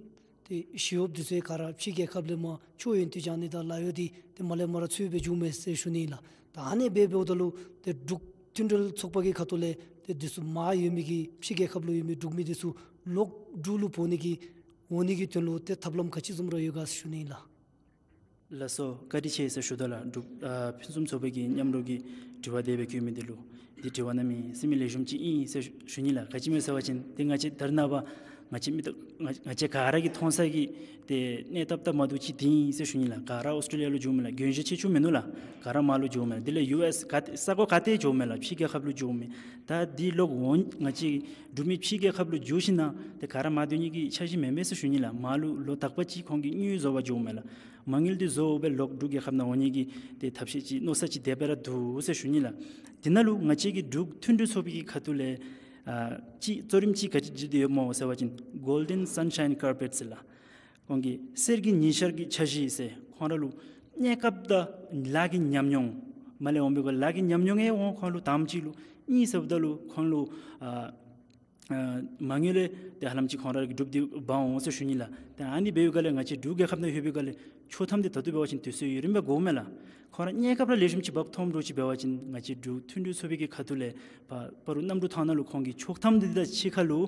ཏེ་ཞི་གཡོགཔ་འདི་ཚུ་ག་ར་ཕྱི་རྒྱལ་ཁབ་ལས་མར་ཆོས་ཡོན་ཏན་སྦྱང་ནི་དང་ལཱ་གཡོག་འདི་ཏེ་མར་ལས་མར་ར་འཚོལ་སྦེ་འགྱོཝ་མས་ཟེར་ཞུ་ནི་ལགས། ད་ཨ་ནི་སྦེ་འབདཝ་ད་ལུ་ཏེ་འབྲུག་མཐུན་སྒྲིལ་ཚོགས་པ་གི་ཁ་ཐུག་ལས་ཏེ་འདི་ཚུ་མར་ཡོད་མི་གི་ཕྱི་རྒྱལ་ཁབ་ལུ་ཡོད་མི་འབྲུག་མི་འདི་ཚུ་ལོག་འབྲུག་ལུ་འབོ་ནི་གི་འོང་ནི་གི་དོན་ལུ་ཏེ་ཐབས་ལམ་ག་ཅི་བཟུམ་ར་ཡོད་ག་ཟེར་ཞུ་ནི་ལགས། ལགས་སོ། བཀའ་དྲིན་ཆེ་ཟེར་ཞུ་དོ་ལགས། འབྲུག་ཨ་ཕུན་སུམ་ཚོགས་པའི་གི་མཉམ་རོགས་ཀྱི་དྲི་བ་དེ་སྦེ་བཀོད་མི་འདི་ལུ་འདི་དྲི་བ་གནམ་མེད་ས་མེད་ལེགས་ཤོམ་ཅིག་ཨིན་ཟེར་ཞུ་ནི་ལགས། ག་ཅི་སྨོ་ཟེར་བ་ཅིན་ཏེ་ང་བཅས་ད་རེས་ནངས་པ་ང་བཅས་མི་ཏོག་ང་ང་བཅས་ག་ར་གིས་མཐོང་ས་གི་ཏེ་གནས་སྟབས་སྟབས་མ་བདེཝ་ཅིག་འདི་ཨིན་ཟེར་ཞུ་ནི་ལགས། ག་ར་ཨོསི་ཊེ་ལི་ཡ་ལུ་འགྱོཝ་མས་ལགས། གྱོང་གཞི་ཆེ་ཆུང་མིན་ནུག་ལགས། ག་ར་མར་ལུ་འགྱོཝ་མས་ལགས། དེ་ལས་ཡུ་ཨེསི་ག་ས་གོ་ག་ཏེ་འགྱོཝ་མས་ལགས། ཕྱི་རྒྱལ་ཁབ་ལུ་འགྱོཝ་མས། ད་འདི་ལོག་འོང་ང་བཅས་འབྲུག་མི་ཕྱི་རྒྱལ་ཁབ་ལུ་འགྱོ་ཞིན་ན་ཏེ་ག་ར་མར་སྡོད་ནི་གི་འཆར་གཞི་མེན་མས་ཟེར་ཞུ་ནི་ལགས། མར་ལུ་ལོ་དག་པ་ཅིག་ཁོང་གིས་དངུལ་བཟོ་བར་འགྱོཝ་མས་ལགས། མ་དངུལ་འདི་བཟོ་སྦེ་ལོག་འབྲུག་རྒྱལ་ཁབ་ནང་འོང་ནི་གི་ཏེ་ཐབས་ཤེས་ཅིག་མནོ་ས་ཅིག་དེ་སྦེ་ར་འདུག་ཟེར་ཞུ་ནི་ལགས། དེ་ནང་ལུ་ང་བཅས་ཀྱི་འབྲུག་མཐུན་སྒྲིལ་ཚོགས་པའི་གི་ཁ་ཐུག་ལས་ཨ་ཅིག་གཙོ་རིམ་ཅིག་ག་ཅི་བརྒྱུད་དེ་ཡོདཔ་སྨོ་ཟེར་བ་ཅིན་Golden Sunshine Carpet ཟེར་ལགས། ཁོང་གིས་གསེར་གྱི་ཉི་ཤར་གྱི་འཆར་གཞི་ཟེར་ཁོང་ར་ལུ་གནས་སྐབས་དང་ལཱ་གི་ཉམས་མྱོང་མར་ལས་འོང་བའི་སྒང་ལཱ་གི་ཉམས་མྱོང་ཡང་འོང་ཁོང་ལུ་དང་པ་ཅིག་ལུ། གཉིས་ཟེརཝ་ད་ལུ་ཁོང་ལུ་ཨ་ཨ་མ་དངུལ་ལས་ཏེ་ཧ་ལམ་ཅིག་ཁོང་ར་གི་གྲུབ་འདི་འབག་འོང་ཟེར་ཞུ་ནི་ལགས། ཏེ་ཨ་ནི་འབད་བའི་སྒང་ལས་ང་བཅས་འབྲུག་རྒྱལ་ཁབ་ནང་ལྷོད་པའི་སྒང་ལས་ཆོག་ཐམ་འདི་ད་ལྟོ་འབད་བ་ཅིན་དུས་ཚོད་ཡུན་རིངམོ་སྦེ་འགོརཝ་མས་ལགས། ཁོང་ར་གནས་སྐབས་ར་ལེགས་ཤོམ་ཅིག་འབག་འཐོནམ་འདྲཝ་ཅིག་འབད་བ་ཅིན་ང་བཅས་འབྲུག་མཐུན་སྒྲིལ་ཚོགས་པའི་གི་ཁ་ཐུག་ལས་སྤ་སྤ་རོ་གནམ་གྲུ་ཐང་ནང་ལུ་ཁོང་གི་ཆོག་ཐམ་འདི་དང་གཅིག་ཁར་ལུ་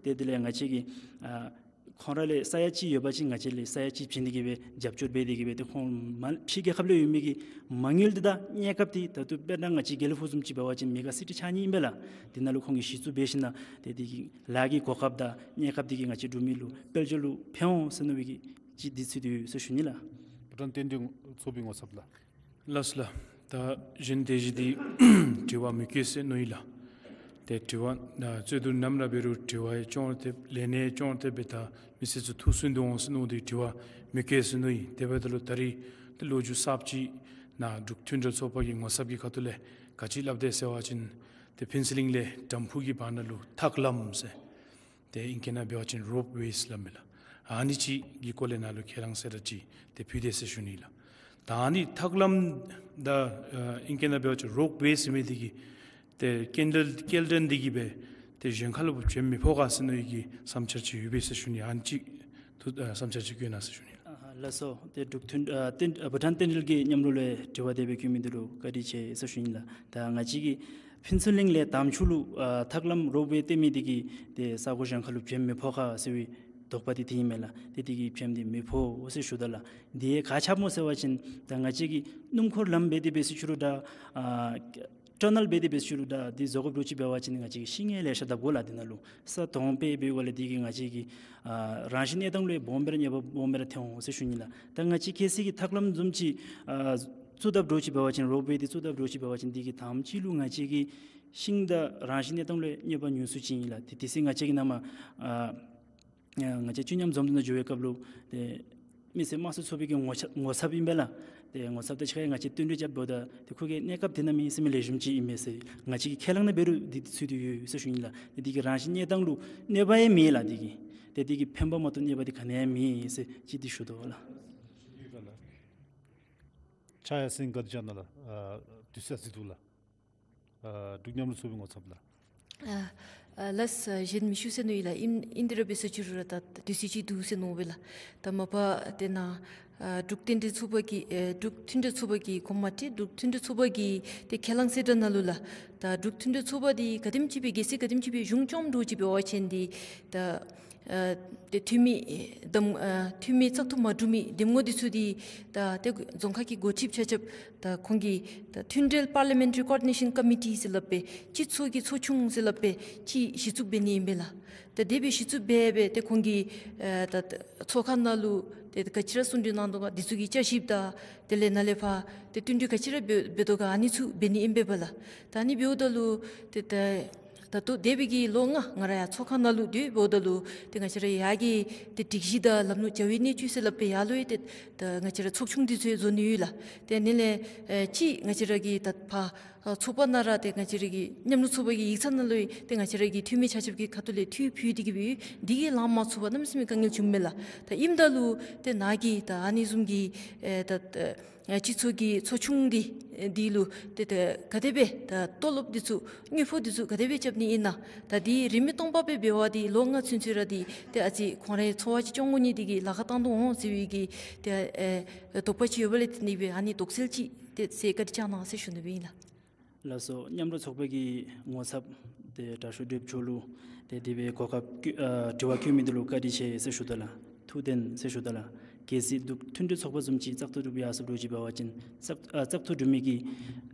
ཏེ་དེ་ལས་ང་བཅས་ཀྱི་ཨ་ ཁོང་ར་ལས་ས་ཡ་གཅིག་ཡོད་པ་ཅིན་ང་བཅས་ལས་ས་ཡ་གཅིག་བྱིན་ཏེ་གི་སྦེ་རྒྱབ་སྐྱོར་འབད་དེ་གི་སྦེ་ཏེ་ཁོང་མ་ཕྱི་རྒྱལ་ཁབ་ལས་ཡོད་མི་གི་མ་དངུལ་འདི་དང་གནས་སྐབས་འདི་ད་ལྟོ་དཔེར་ན་ང་བཅས་དགེ་ལེགས་ཕུག་བཟུམ་ཅིག་འབད་བ་ཅིན་མེ་ག་སི་ཊི་ཆ་གཉིས་ཨིན་པས་ལགས། འདི་ནང་ལུ་ཁོང་གིས་གཞི་བཙུགས་འབད་ཞིན་ན་ཏེ་འདི་གི་ལཱ་གི་གོ་སྐབས་དང་གནས་སྐབས་འདི་གིས་ང་བཅས་འབྲུག་མི་ལུ་དཔལ་འབྱོར་ལུ་ཕན་འོང་ཟེར་མནོ་བའི་གི་ཅིག་འདི་ཚུད་དེ་ཡོད་ཟེར་ཞུ་ནི་ལགས། བྷུ་ཊཱན་རྟེན་འབྲེལ་ཚོགས་པའི་ངོ་ཚབ་ལགས། ལགས་སོ་ལགས། ད་གཞན་དེ་བཞིན་འདི་དྲི་བ་མི་བཀོད་ཟེར་མནོ་ཡི་ལགས། ཏེ་དྲི་བ་ཨ་རྩོད་བསྡུར་ནམ་ར་འབད་རུང་དྲི་བ་ཡང་སྐྱོང་སྟེ་ལན་ཡང་སྐྱོང་སྟེ་སྦེ་ད་མི་སེར་ཚུ་ཐུགས་སུན་འདུག་འོང་ཟེར་མནོ་སྟེ་དྲི་བ་མི་བཀོད་ཟེར་མནོ་ཡི། དེ་འབདཝ་ད་ལུ་ད་རིས་ཏེ་ལོ་རྒྱུས་གསརཔ་ཅིག་ནང་འབྲུག་མཐུན་འབྲེལ་ཚོགས་པ་གི་ངོ་ཚབ་ཀྱི་ཁ་ཐུག་ལས་ག་ཅི་སླབ་དེས་ཟེར་བ་ཅིན་ཏེ་ཕུན་ཚོགས་གླིང་ལས་དམ་ཕུག་གི་བར་ན་ལུ་ཐག་ལམ་ཟེར། ཏེ་ཨིང་སྐད་ནང་འབད་བ་ཅིན་རོབ་ཝེསི་སླབ་མས་ལགས། ཨ་ནི་ཅིག་གི་སྐོར་ལས་ནཱ་ལུ་ཁས་བླངས་གསལ་བསྒྲགས་ཅིག་ཏེ་ཕུལ་དེས་ཟེར་ཞུ་ནི་ལགས། ད་ཨ་ནི་ཐག་ལམ་ད་ཨ་ཨིང་སྐད་ནང་འབད་བ་ཅིན་རོབ་ཝེསི་ཟེར་མི་འདི་གིས་ཏེ་སྐྱེལ་འདྲེན་སྐྱེལ་འདྲེན་འདི་གིས་སྦེ་ཏེ་གཞན་ཁ་ལུ་བྱོན་མི་ཕོག་ག་ཟེར་མནོ་བའི་གི་བསམ་འཆར་ཅིག་ཡོད་པས་ཟེར་ཞུ་ནི། ཨ་ནི་ཅིག་ཐུགས་ཨ་བསམ་འཆར་ཅིག་བཀོད་གནང་ཟེར་ཞུ་ནི་ལགས། ཨ་ཧ་ལགས་སོ། ཏེ་འབྲུག་མཐུན་ཨ་བསྟན་ཨ་བྷུ་ཊཱན་རྟེན་འབྲེལ་གྱི་མཉམ་རོགས་ལས་དྲི་བ་དེ་སྦེ་བཀོད་མི་འདི་ལུ་བཀའ་དྲིན་ཆེ་ཟེར་ཞུ་ནི་ལགས། ད་ང་བཅས་ཀྱི་ཕུན་ཚོགས་གླིང་ལས་དམ་ཕུག་ལུ་ཨ་ཐག་ལམ་རོབ་ཝེ་བཏོན་མི་འདི་གིས་ཏེ་ས་གོ་གཞན་ཁ་ལུ་བྱོན་མི་ཕོག་ག་ཟེར་བའི་དོགས་པ་འདི་དེ་ཨིན་མས་ལགས། ཏེ་འདི་གིས་བྱོན་ཏེ་མི་ཕོག་ཟེར་ཞུ་དོ་ལགས། འདི་ག་ཅི་སྦེ་སྨོ་ཟེར་བ་ཅིན་ད་ང་བཅས་ཀྱིས་སྣུམ་འཁོར་ལམ་འབད་དེ་འབད་ཟེར་ཞུ་རུང་ད་ཨ་ཊ་ནཱལ་འབད་དེ་འབད་ཟེར་ཞུ་རུང་ད་འདི་བཟོ་དགོཔ་འདྲཝ་ཅིག་འབད་བ་ཅིན་ང་བཅས་ཀྱིས་ཤིང་ཡང་ལེ་ཤ་བརྡབ་དགོ་ལགས། འདི་ནང་ལུ་ས་དོང་འབད་འབདཝ་ལས་འདི་གིས་ང་བཅས་ཀྱིས་ཨ་རང་བཞིན་གནས་སྟངས་ལུ་སྦོམ་སྦེ་ར་ཉེས་པ་སྦོམ་སྦེ་ར་ཐོན་འོང་ཟེར་ཞུ་ནི་ལགས། ད་ང་བཅས་ཁ་ཙ་གི་ཐག་ལམ་བཟུམ་ཅིག་ཨ་བཙུགས་དཔ་འདྲཝ་ཅིག་འབད་བ་ཅིན་རོབ་ཝེ་འདི་བཙུགས་དཔ་འདྲཝ་ཅིག་འབད་བ་ཅིན་འདི་གིས་དང་པ་ཅིག་ལུ་ང་བཅས་ཀྱིས་ཤིང་དང་རང་བཞིན་གནས་སྟངས་ལུ་ཉེས་པ་ཉུང་སུ་ཅིག་ཨིན་ལགས། ཏེ་དེ་ཚེ་ང་བཅས་ཀྱིས་ནཱ་མར་ཨ་ང་བཅས་བཅུ་མཉམ་འཛོམས་འདུ་ནང་འགྱོ་བའི་སྐབས་ལུ་ཏེ་མི་སེར་དམངས་གཙོའི་ཚོགས་པའི་གི་ངོ་ཚབ་ངོ་ཚབ་ཨིན་པས་ལགས། ཏེ་ངོ་ཚབ་དང་གཅིག་ཁར་ང་བཅས་བསྟུན་གྲོས་རྐྱབ་འབདཝ་ད་ཏེ་ཁོ་གིས་གནས་སྐབས་དེ་ནང་མི་སེར་མི་ལེགས་ཤོམ་ཅིག་ཨིན་མས་ཟེར་ང་བཅས་ཀྱིས་ཁས་བླངས་ནི་འབད་རུང་འདི་ཚུད་དེ་ཡོད་ཟེར་ཞུ་ནི་ལགས། ཏེ་འདི་གིས་རང་བཞིན་གནས་སྟངས་ལུ་གནོད་པ་ཡང་མེད་ལགས། འདི་གིས་ཏེ་འདི་གིས་ཕན་པ་མ་གཏོགས་གནོད་པ་འདི་ག་ནི་ཡང་མེད་ཟེར་ཅིག་འདི་ཞུ་དོ་ལགས། ཕྱག་ཡར་སེང་བཀའ་དྲིན་བསྐྱང་གནང་ལགས། ཨ་དུས་ཚོད་ཡར་སོང་འདུག་ལགས། ཨ་འབྲུག་མཉམ་རུབ་ཚོགས་པའི་ངོ་ཚབ་ལགས། ཨ་ཨ་ལགས། གཞན་མི་ཞུ་ཟེར་མནོ་ཡི་ལགས། ཨིན་ཨིན་དེ་ར་འབད་ཟེར་ཞུ་རུང་ར་ད་དུས་ཚོད་ཅིག་འདུག་ཟེར་མནོ་བས་ལགས། ད་མ་པ་དེ་ནང་ཨ་འབྲུག་རྟེན་འབྲེལ་ཚོགས་པ་གི་ཨེ་འབྲུག་མཐུན་འབྲེལ་ཚོགས་པ་གི་གོ་མ་ཏེ་འབྲུག་མཐུན་འབྲེལ་ཚོགས་པ་གི་ཏེ་ཁས་བླངས་གསལ་བསྒྲགས་ནང་ལུ་ལགས། ད་འབྲུག་མཐུན་འབྲེལ་ཚོགས་པ་འདི་ག་དེམ་ཅིག་སྦེ་གལ་སྲིད་ག་དེམ་ཅིག་སྦེ་གཞུང་བཅོམ་འདྲཝ་ཅིག་འབད་བ་ཅིན་འདི་ད་ཨ་ཏེ་འཐུས་མི་ཨེ་འདེམས་ཨ་འཐུས་མི་བཙག་འཐུ་མ་གྲུབ་མི་འདེམས་ངོ་འདི་ཚུ་འདི་ད་ཏེ་རྫོང་ཁག་གི་འགོ་ཁྲིདཔ་ཆ་ཁྱབ་ད་ཁོང་གིས་ད་མཐུན་འབྲེལ་Parliamentary Coordination Committee ཟེར་སླབ་སྦེ་སྤྱི་ཚོགས་ཀྱི་ཚོགས་ཆུང་ཟེར་སླབ་སྦེ་ཅིག་གཞི་བཙུགས་འབད་ནི་ཨིན་པས་ལགས། ད་དེ་སྦེ་གཞི་བཙུགས་འབད་སྦེ་ཏེ་ཁོང་གིས་ཨེ་ད་ཚོགས་ཁང་ནང་ལུ་ཏེ་ག་ཅི་ར་གསུང་གྲོས་གནང་དོ་ག་འདི་ཚུ་གི་བསྐྱར་ཞིབ་དང་དེ་ལས་ནཱ་ལས་ཕར་ཏེ་བསྟུན་གྲོས་ག་ཅི་ར་འབད་འབད་དོ་ག་ཨ་ནི་ཚུ་འབད་ནི་ཨིན་པས་པ་ལགས། ད་ཨ་ནི་འབདཝ་ད་ལུ་ཏེ་ད་ད་ལྟོ་འདས་པའི་གི་ལོ་ལྔ་ང་ར་ཡར་ཚོགས་ཁང་ནང་ལུ་སྡོད་འབདཝ་ད་ལུ་ཏེ་ང་བཅས་ར་ཡར་གྱི་ཏེ་སྒྲིག་གཞི་དང་ལམ་ལུགས་བྱ་བའི་གནས་ཚུལ་ཟེར་སླབ་སྦེ་ཡར་ལུ་ཡང་ཏེ་ད་ང་བཅས་ར་ཚོགས་ཆུང་འདི་ཚུ་ཡང་བཟོ་ནི་ཡོད་ལགས། ཏེ་ཨ་ནི་ལས་ཨེ་ཅིག་ང་བཅས་ར་གི་ད་ཕར་ཨ་ཚོགས་པ་ནང་ར་ཏེ་ང་བཅས་ར་གི་མཉམ་རུབ་ཚོགས་པ་གི་ཡིག་ཚང་ནང་ལུ་ཡང་ཏེ་ང་བཅས་ར་གི་འཐུས་མི་ཆ་ཁྱབ་ཀྱི་ཁ་ཐུག་ལས་འཐུས་ཕུལ་ཏེ་གི་སྦེ་འདི་གིས་ལང་མ་ཚུགས་པར་གནམ་མེད་ས་མེད་དཀའ་ངལ་བྱུངམ་མས་ལགས། ད་ཨིནམ་ད་ལུ་ཏེ་ནཱ་གི་ད་ཨ་ནི་བཟུམ་གྱི་ཨེ་ད་ཨ་སྤྱི་ཚོགས་ཀྱི་ཚོགས་ཆུང་འདི་ཨེ་འདི་ལུ་ཏེ་ད་ག་དེ་སྦེ་ད་ལྟོ་ལོཔ་འདི་ཚུ་དངུལ་ཕོགས་འདི་ཚུ་ག་དེ་སྦེ་རྐྱབ་ནི་ཨིན་ན། ད་འདི་རིན་མེད་སྟོང་པ་སྦེ་འབད་བ་འདི་ལོ་ལྔ་ཚུན་ཚོད་ར་འདི་ཏེ་ཨ་ཙི་ཁོང་རའི་འཚོ་བ་ཅིག་སྐྱོང་དགོ་ནི་འདི་གིས་ལཱ་ཁག་བཏང་དོ་འོང་ཟེར་བའི་གི་ཏེ་ཨེ་དོགས་པ་ཅིག་ཡོད་པ་ལས་བརྟེན་ཏེ་སྦེ་ཨ་ནི་དོགས་སེལ་ཅིག་ཏེ་ཟེར་བཀའ་དྲིན་བསྐྱང་གནང་ཟེར་ཞུ་ནི་སྦེ་ཨིན་ལགས། ལགས་སོ། མཉམ་རུབ་ཚོགས་པ་གི་ངོ་ཚབ་ཏེ་དྲག་ཤོས་བགྲེསཔ་མཆོག་ལུ་ཏེ་དེ་སྦེ་གོ་སྐབས་བཀོད་ཨ་དྲི་བ་བཀོད་མི་འདི་ལུ་བཀའ་དྲིན་ཆེ་ཟེར་ཞུ་དོ་ལགས། ཐུགས་བདེན་ཟེར་ཞུ་དོ་ལགས། གལ་སྲིད་འབྲུག་མཐུན་འབྲེལ་ཚོགས་པ་བཟུམ་ཅིག་བཙག་འཐུ་གྲུབ་ཡར་སོངམ་འདྲཝ་ཅིག་འབད་བ་ཅིན་བཙག་ཨ་བཙག་འཐུ་གྲུབ་མི་གི་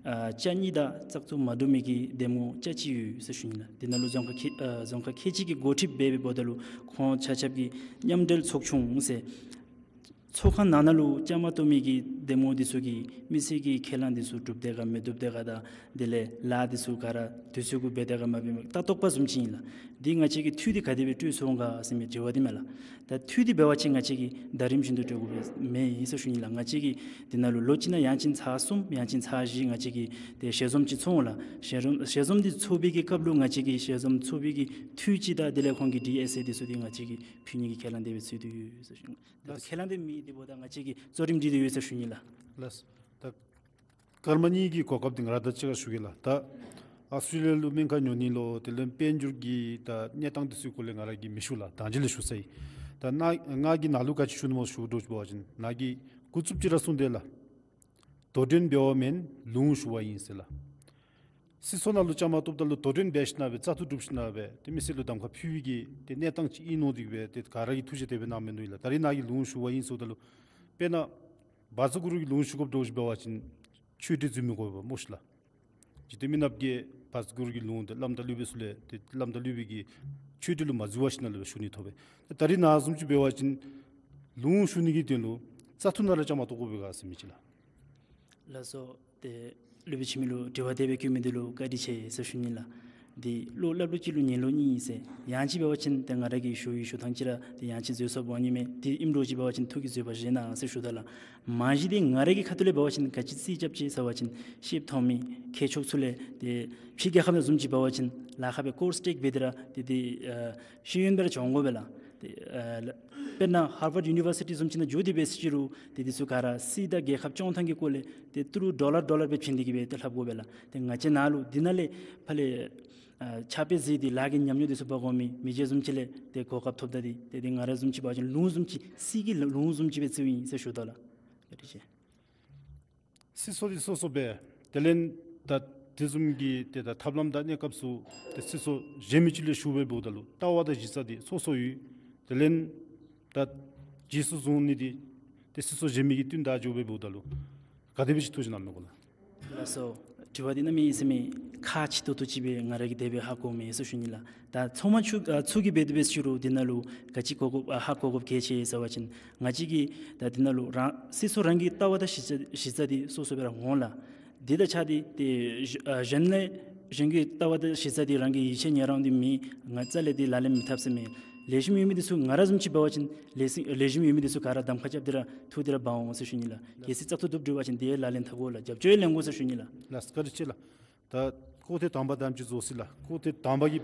ཨ་ཆ་གཉིས་དང་བཙག་འཐུ་མ་གྲུབ་མི་གི་འདེམས་ངོ་ཆ་གཅིག་ཡོད་ཟེར་ཞུ་ནི་ལགས། འདི་ནང་ལུ་རྫོང་ཁག་ཁལ་ཨ་རྫོང་ཁག་ཁལ་གཅིག་གི་འགོ་ཁྲིདཔ་འབད་འབདཝ་ད་ལུ་ཁོང་ཆ་ཁྱབ་ཀྱིས་མཉམ་འབྲེལ་ཚོགས་ཆུང་ཟེར་ཚོགས་ཁང་ནང་ན་ལུ་བཅའ་མར་གཏོགས་མི་གི་འདེམས་ངོ་འདི་ཚུ་གིས་མི་སེར་གྱི་ཁས་བླངས་འདི་ཚུ་གྲུབ་དེས་ག་མི་གྲུབ་དེས་ག་དང་དེ་ལས་ལཱ་འདི་ཚུ་ག་ར་དུས་ཚོད་གུ་འབད་དེས་ག་མ་འབད་མི་ལྟ་རྟོག་པ་བཟུམ་ཅིག་ཨིན་ལགས། འདི་ང་བཅས་ཀྱིས་འཐུས་འདི་ག་དེ་སྦེ་སྤྲོད་ཚུགས་འོང་ག་ཟེར་མི་དྲི་བ་འདི་མས་ལགས། ད་འཐུས་འདི་འབད་བ་ཅིན་ང་བཅས་ཀྱིས་ཟླ་རིམ་བཞིན་དུ་སྤྲོད་དགོ་པས་མེན་ཟེར་ཞུ་ནི་ལགས། ང་བཅས་ཀྱིས་འདི་ནང་ལུ་ལོ་གཅིག་ནང་ཡང་ཅིན་ཚར་གསུམ་ཡང་ཅིན་ཚར་བཞི་ང་བཅས་ཀྱིས་ཏེ་ཞལ་འཛོམས་ཅིག་ཚོགས་འོང་ལགས། ཞལ་འཛོམས་ཞལ་འཛོམས་འདི་ཚོགས་པའི་གི་སྐབས་ལུ་ང་བཅས་ཀྱིས་ཞལ་འཛོམས་ཚོགས་པའི་གི་འཐུས་ཅིག་དང་དེ་ལས་ཁོང་གི་ཌི་ཨེསི་ཨེ་འདི་ཚུ་འདི་ང་བཅས་ཀྱིས་ཕུལ་ནི་གི་ཁས་བླངས་འདི་སྦེ་ཚུད་དེ་ཡོད་ཟེར་ཞུ་ནི། ད་ལགས། ཁས་བླངས་འདི་མེད་དེ་འབདཝ་ད་ང་བཅས་ཀྱིས་གཙོ་རིམ་སྒྲིག་སྟེ་ཡོད་ཟེར་ཞུ་ནི་ལགས། ལགས། ད་སྐར་མ་གཉིས་ཀྱི་གོ་སྐབས་འདི་ང་ར་ད་ཅིག་ཁར་ཞུ་གེ་ལགས། ད་ཨཱོས་ཊྲེ་ལི་ཡ་ལུ་སྨན་ཁང་ཉོ་ནི་ལོ་དེ་ལས་དཔལ་འབྱོར་གྱི་ད་གནས་སྟངས་འདི་ཚུ་སྐོར་ལས་ང་ར་གིས་མི་ཞུ་ལགས། ད་ཅི་ལས་ཞུ་ས་ཨིན། ད་ནཱ་ང་གིས་ནཱ་ལུ་ག་ཅི་ཞུ་ནི་སྨོ་ཞུ་འདྲཝ་ཅིག་འབད་བ་ཅིན་ནཱ་གིས་འགོ་བཙུགསཔ་ཅིག་ར་གསུངས་དེས་ལགས། དོ་འགྲན་འབད་བ་མེན་ལུང་ཞུ་བ་ཡིན་ཟེར་ལགས། སྲིད་ཚོགས་ནང་ལུ་བཅའ་མར་གཏོགསཔ་ད་ལུ་དོ་འགྲན་འབད་ཞིནམ་སྦེ་བཙག་འཐུ་གྲུབ་ཞིནམ་སྦེ་ཏེ་མི་སེར་ལུ་གདམ་ཁ་ཕུལ་བའི་གི་ཏེ་གནས་སྟངས་ཅིག་ཨིན་མནོ་སྟེ་གི་སྦེ་ཏེ་ག་ར་གིས་ཐུགས་རྗེ་དེ་སྦེ་གནང་མི་མནོ་ཡི་ལགས། ད་རིས་ནཱ་གི་ལུང་ཞུ་བ་ཨིན་ཟེརཝ་ད་ལུ་དཔེར་ན་བཛྲ་གུ་རུ་གི་ལུང་ཞུ་དགོཔ་འདྲཝ་ཅིག་འབད་བ་ཅིན་ཆོས་ཁྲི་འཛུལ་མི་དགོ་པས་སྨོ་ཤིག་ལགས། འཇིག་རྟེན་མི་ནགཔ་གིས་བཛྲ་གུ་རུ་གི་ལུང་དེ་བླམ་དང་སློབ་དཔོན་ཚུ་ལས་ཏེ་བླམ་དང་སློབ་དཔོན་གྱི་ཆོས་ཁྲི་ལུ་མ་འཛུལ་བར་ཞིནམ་ལས་སྦེ་ཞུ་ནི་ཐོབ་པས། ད་རིས་ནཱ་བཟུམ་ཅིག་འབད་བ་ཅིན་ལུང་ཞུ་ནི་གི་དོན་ལུ་བཙག་འཐུ་ནང་ར་བཅའ་མར་གཏོགས་དགོ་པས་ག་ཟེར་མི་ཅིག་ལགས། ལགས་སོ། ཏེ་སློབ་དཔོན་འཆི་མེད་ལུ་དྲི་བ་དེ་སྦེ་བཀོད་མི་འདི་ལུ་བཀའ་དྲིན་ཆེ་ཟེར་ཞུ་ནི་ལགས། འདི་བློ་སླབ་ལུགས་གཅིག་ལུ་ཉན་ལུགས་གཉིས་ཟེར། ཡང་ཅིན་འབད་བ་ཅིན་ཏེ་ང་ར་གིས་ཞུ་བའི་ཞུ་ཐངས་ཅིག་ར་ཏེ་ཡང་ཅིན་འཛོལ་སོངམ་འོང་ནི་མས། དེ་ཨིནམ་འདྲཝ་ཅིག་འབད་བ་ཅིན་ཐུགས་ཀྱིས་བཟོད་པ་བཞེས་གནང་ཟེར་ཞུཝ་ད་ལགས། མ་གཞི་འདི་ང་ར་གི་ཁ་ཐུག་ལས་འབད་བ་ཅིན་ག་ཅི་རྩིས་རྐྱབ་ཅི་ཟེར་བ་ཅིན་ཤེསཔ་མཐོང་མི་མཁས་མཆོག་ཚུ་ལས་ཏེ་ཕྱི་རྒྱལ་ཁབ་ནང་བཟུམ་ཅིག་འབད་བ་ཅིན་ལཱ་ཁག་སྦེ་ཀོརསི་ཊེཀ་འབད་དེ་ར་ཏེ་ཏེ་ཨ་ཤེས་ཡོན་སྦེ་ར་བྱོན་དགོ་པས་ལགས། ཏེ་ཨ་དཔེར་ན་ཧར་ཝརཌ་ཡུ་ནི་ཝར་སི་ཊི་བཟུམ་ཅིག་ནང་འགྱོ་སྟེ་འབད་ཟེར་ཅི་རུང་ཏེ་འདི་ཚུ་ག་ར་སྲིད་དང་རྒྱལ་ཁབ་སྐྱོང་ཐངས་ཀྱི་སྐོར་ལས་ཏེ་ཏི་རུ་ཌོ་ལར་ཌོ་ལར་སྦེ་བྱིན་ཏེ་གི་སྦེ་ཏེ་ལྷབ་དགོ་པས་ལགས། ཏེ་ང་བཅས་ནཱ་ལུ་འདི་ནང་ལས་ཕར་ལས་ཨ་ཕྱག་དཔེ་གཟིགས་ཏེ་ལཱ་གི་ཉམས་མྱོང་འདི་ཚུ་འབག་འོང་མི་མི་རྗེ་བཟུམ་ཅིག་ལས་ཏེ་གོ་སྐབས་ཐོབ་ད་འདི་ཏེ་ཏེ་ང་ར་བཟུམ་ཅིག་འབད་བ་ཅིན་ལུང་བཟུམ་ཅིག་སྲིད་ཀྱི་ལུང་བཟུམ་ཅིག་སྦེ་བརྩིཝ་ཨིན་ཟེར་ཞུ་དོ་ལགས། བཀའ་དྲིན་ཆེ། སྲིད་ཚོགས་འདི་སོ་སོ་སྦེ་དེ་ལས་ད་དེ་བཟུམ་གྱི་ཏེ་ད་ཐབས་ལམ་དང་གནས་སྐབས་ཚུ་ཏེ་སྲིད་ཚོགས་གཞན་མི་ཅིག་ལས་ཞུ་སྦེ་འབདཝ་ད་ལུ་ལྟ་བ་དང་གཞི་རྩ་འདི་སོ་སོ་ཡོད། དེ་ལས་ད་རྗེས་སུ་བཟུང་ནི་འདི་ཏེ་སྲིད་ཚོགས་གཞན་མི་གི་བསྟུན་ད་འགྱོ་སྦེ་འབདཝ་ད་ལུ་ག་དེ་སྦེ་ཅིག་ཐུགས་བཞེད་གནང་མི་གོ་ལགས། ལགས་སོ། དྲི་བ་འདི་གནམ་མེད་ས་མེད་ཁག་ཆེ་ཏོག་ཏོ་ཅིག་སྦེ་ང་ར་གིས་དེ་སྦེ་ཧ་གོཝ་མས་ཟེར་ཞུ་ནི་ལགས། ད་ཚོགས་མི་ཚུ་ཨ་ཚུ་གིས་འབད་དེ་འབད་ཟེར་ཅི་རུང་འདི་ནང་ལུ་ག་ཅི་གོ་དགོཔ་ཨ་ཧ་གོ་དགོཔ་གལ་ཆེ་ཟེར་བ་ཅིན་ང་བཅས་ཀྱིས་ད་འདི་ནང་ལུ་རང་སྲིད་ཚོགས་རང་གི་ལྟ་བ་དང་གཞི་རྩ་གཞི་རྩ་འདི་སོ་སོ་སྦེ་ར་འོང་ལགས། འདི་དང་ཆ་འདི་ཏེ་གཞན་ལས་གཞན་གྱི་ལྟ་བ་དང་གཞི་རྩ་འདི་རང་གི་ཡིད་ཆེས་ཉེ་རང་འདི་མེད་ང་རྩ་ལས་འདི་ལག་ལེན་མི་འཐབ་ཟེར་མས། ལེགས་ཤོམ་ཡོད་མི་འདི་ཚུ་ང་ར་བཟུམ་ཅིག་འབད་བ་ཅིན་ལེགས་ཤོམ་ལེགས་ཤོམ་ཡོད་མི་འདི་ཚུ་ག་ར་གདམ་ཁ་རྐྱབ་སྟེ་ར་འཐུ་སྟེ་ར་འབག་འོང་ཟེར་ཞུ་ནི་ལགས། གལ་སྲིད་བཙག་འཐུ་བཏུབ་འགྱོ་བ་ཅིན་དེ་ལག་ལེན་འཐབ་དགོ་ལགས། རྒྱབ་སྐྱོར་ལེན་དགོ་ཟེར་ཞུ་ནི་ལགས། ལགས་བཀའ་དྲིན་ཆེ་ལགས། ད་སྐོར་ཐེངས་དང་པ་དེམ་ཅིག་རྫོགས་ཅི་ལགས། སྐོར་ཐེངས་དང་པ་གི་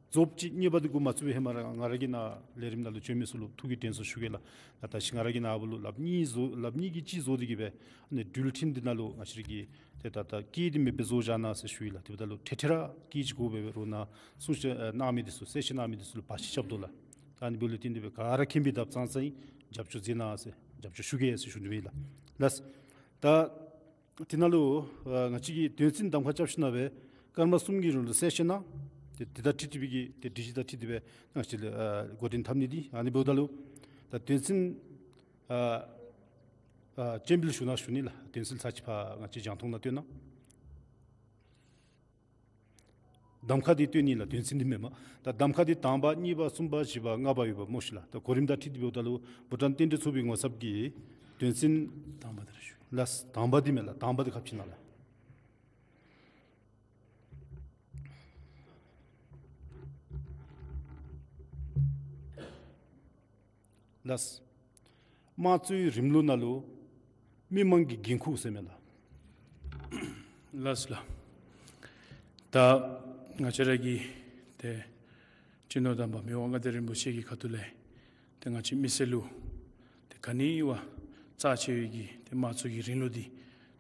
རྫོགསཔ་ཅིག་གཉིས་པ་འདི་འགོ་མ་བཙུགས་པའི་ཧེ་མ་ར་ང་ར་གིས་ནཱ་ལས་རིམ་ནང་ལུ་བྱོན་མི་ཚུ་ལུ་ཐུགས་ཀྱི་དྲན་གསོ་ཞུ་གེ་ལགས། ད་ད་ཅི་ང་ར་གིས་ནཱ་བུ་ལུ་ལགཔ་གཉིས་བཟོ་ལགཔ་གཉིས་ཀྱིས་གཅིག་བཟོ་སྟེ་གི་སྦེ་ཨ་ནི་འགྲུལ་འཕྲིན་འདི་ནང་ལུ་ང་བཅས་ར་གི་ཏེ་ད་ད་སྐད་འདི་མེདཔ་སྦེ་བཟོ་བཞག་གནང་ཟེར་ཞུ་ཡི་ལགས། དེ་འབདཝ་ད་ལུ་འཕྲལ་འཕྲལ་ར་སྐད་ཅིག་གོཝ་འབད་རུང་ནཱ་གསུང་བཤད་གནང་མི་འདི་ཚུ་གསལ་བཤད་གནང་མི་འདི་ཚུ་ལུ་བར་ཆད་རྐྱབ་དོ་ལགས། ད་ཨ་ནི་འབདཝ་ལས་བརྟེན་ཏེ་སྦེ་ག་ར་མཁྱེན་པའི་ཐབས་ཙང་ཙང་ཨིན། རྒྱབ་སྐྱོར་མཛད་གནང་ཟེར་རྒྱབ་སྐྱོར་ཞུ་གེ་ཟེར་ཞུ་ནི་སྦེ་ལགས། ལགས། ད་དེ་ནང་ལུ་ཨ་ང་བཅས་ཀྱིས་དོན་ཚན་གདམ་ཁ་རྐྱབ་ཞིནམ་སྦེ་སྐར་མ་གསུམ་གྱི་རིང་ལུ་གསལ་བཤད་གནང་། ཏེ་དེ་དང་འཁྲིལ་ཏེ་སྦེ་གི་ཏེ་སྒྲིག་གཞི་དང་འཁྲིལ་ཏེ་སྦེ་ང་བཅས་ལུ་ཨ་འགོ་འདྲེན་འཐབ་ནི་འདི་ཨ་ནི་འབདཝ་ད་ལུ་ད་དོན་ཚན་ཨ་ཨ་སྤྱན་འབུལ་ཞུ་གནང་ཞུ་ནི་ལགས། དོན་ཚན་ཚར་གཅིག་ཕར་ང་བཅས་རྒྱང་མཐོང་ནང་སྟོན་གནང་། གདམ་ཁ་འདི་སྟོན་ནི་ལགས། དོན་ཚན་འདི་མེན་མས། ད་གདམ་ཁ་འདི་དང་པ་གཉིས་པ་གསུམ་པ་བཞི་པ་ལྔ་པ་ཡོད་པ་སྨོ་ཤིག་ལགས། ད་གོ་རིམ་དང་འཁྲིལ་ཏེ་འབདཝ་ད་ལུ་བྷུ་ཊཱན་རྟེན་འབྲེལ་ཚོགས་པའི་ངོ་ཚབ་ཀྱིས་དོན་ཚན་དང་པ་འདི་ར་ཞུ། ལགས། དང་པ་འདི་མེན་ལགས། དང་པ་འདི་ཁ་ཕྱེ་གནང་ལགས། ལགས། དམངས་གཙོའི་རིང་ལུགས་ནང་ལུ་མི་མང་གི་འགན་ཁུར་ཟེར་མེན་ལགས། ལགས་ལགས། ད་ང་བཅས་ར་གི་ཏེ་སྤྱི་ནོར་དམ་པ་མི་དབང་མངའ་བདག་རིན་པོ་ཆེ་གི་ཁ་ཐུག་ལས་ཏེ་ང་བཅས་མི་སེར་ལུ་ཏེ་ག་ནི་བ་རྩ་ཆེ་བའི་གི་ཏེ་དམངས་གཙོ་གི་རིང་ལུགས་འདི་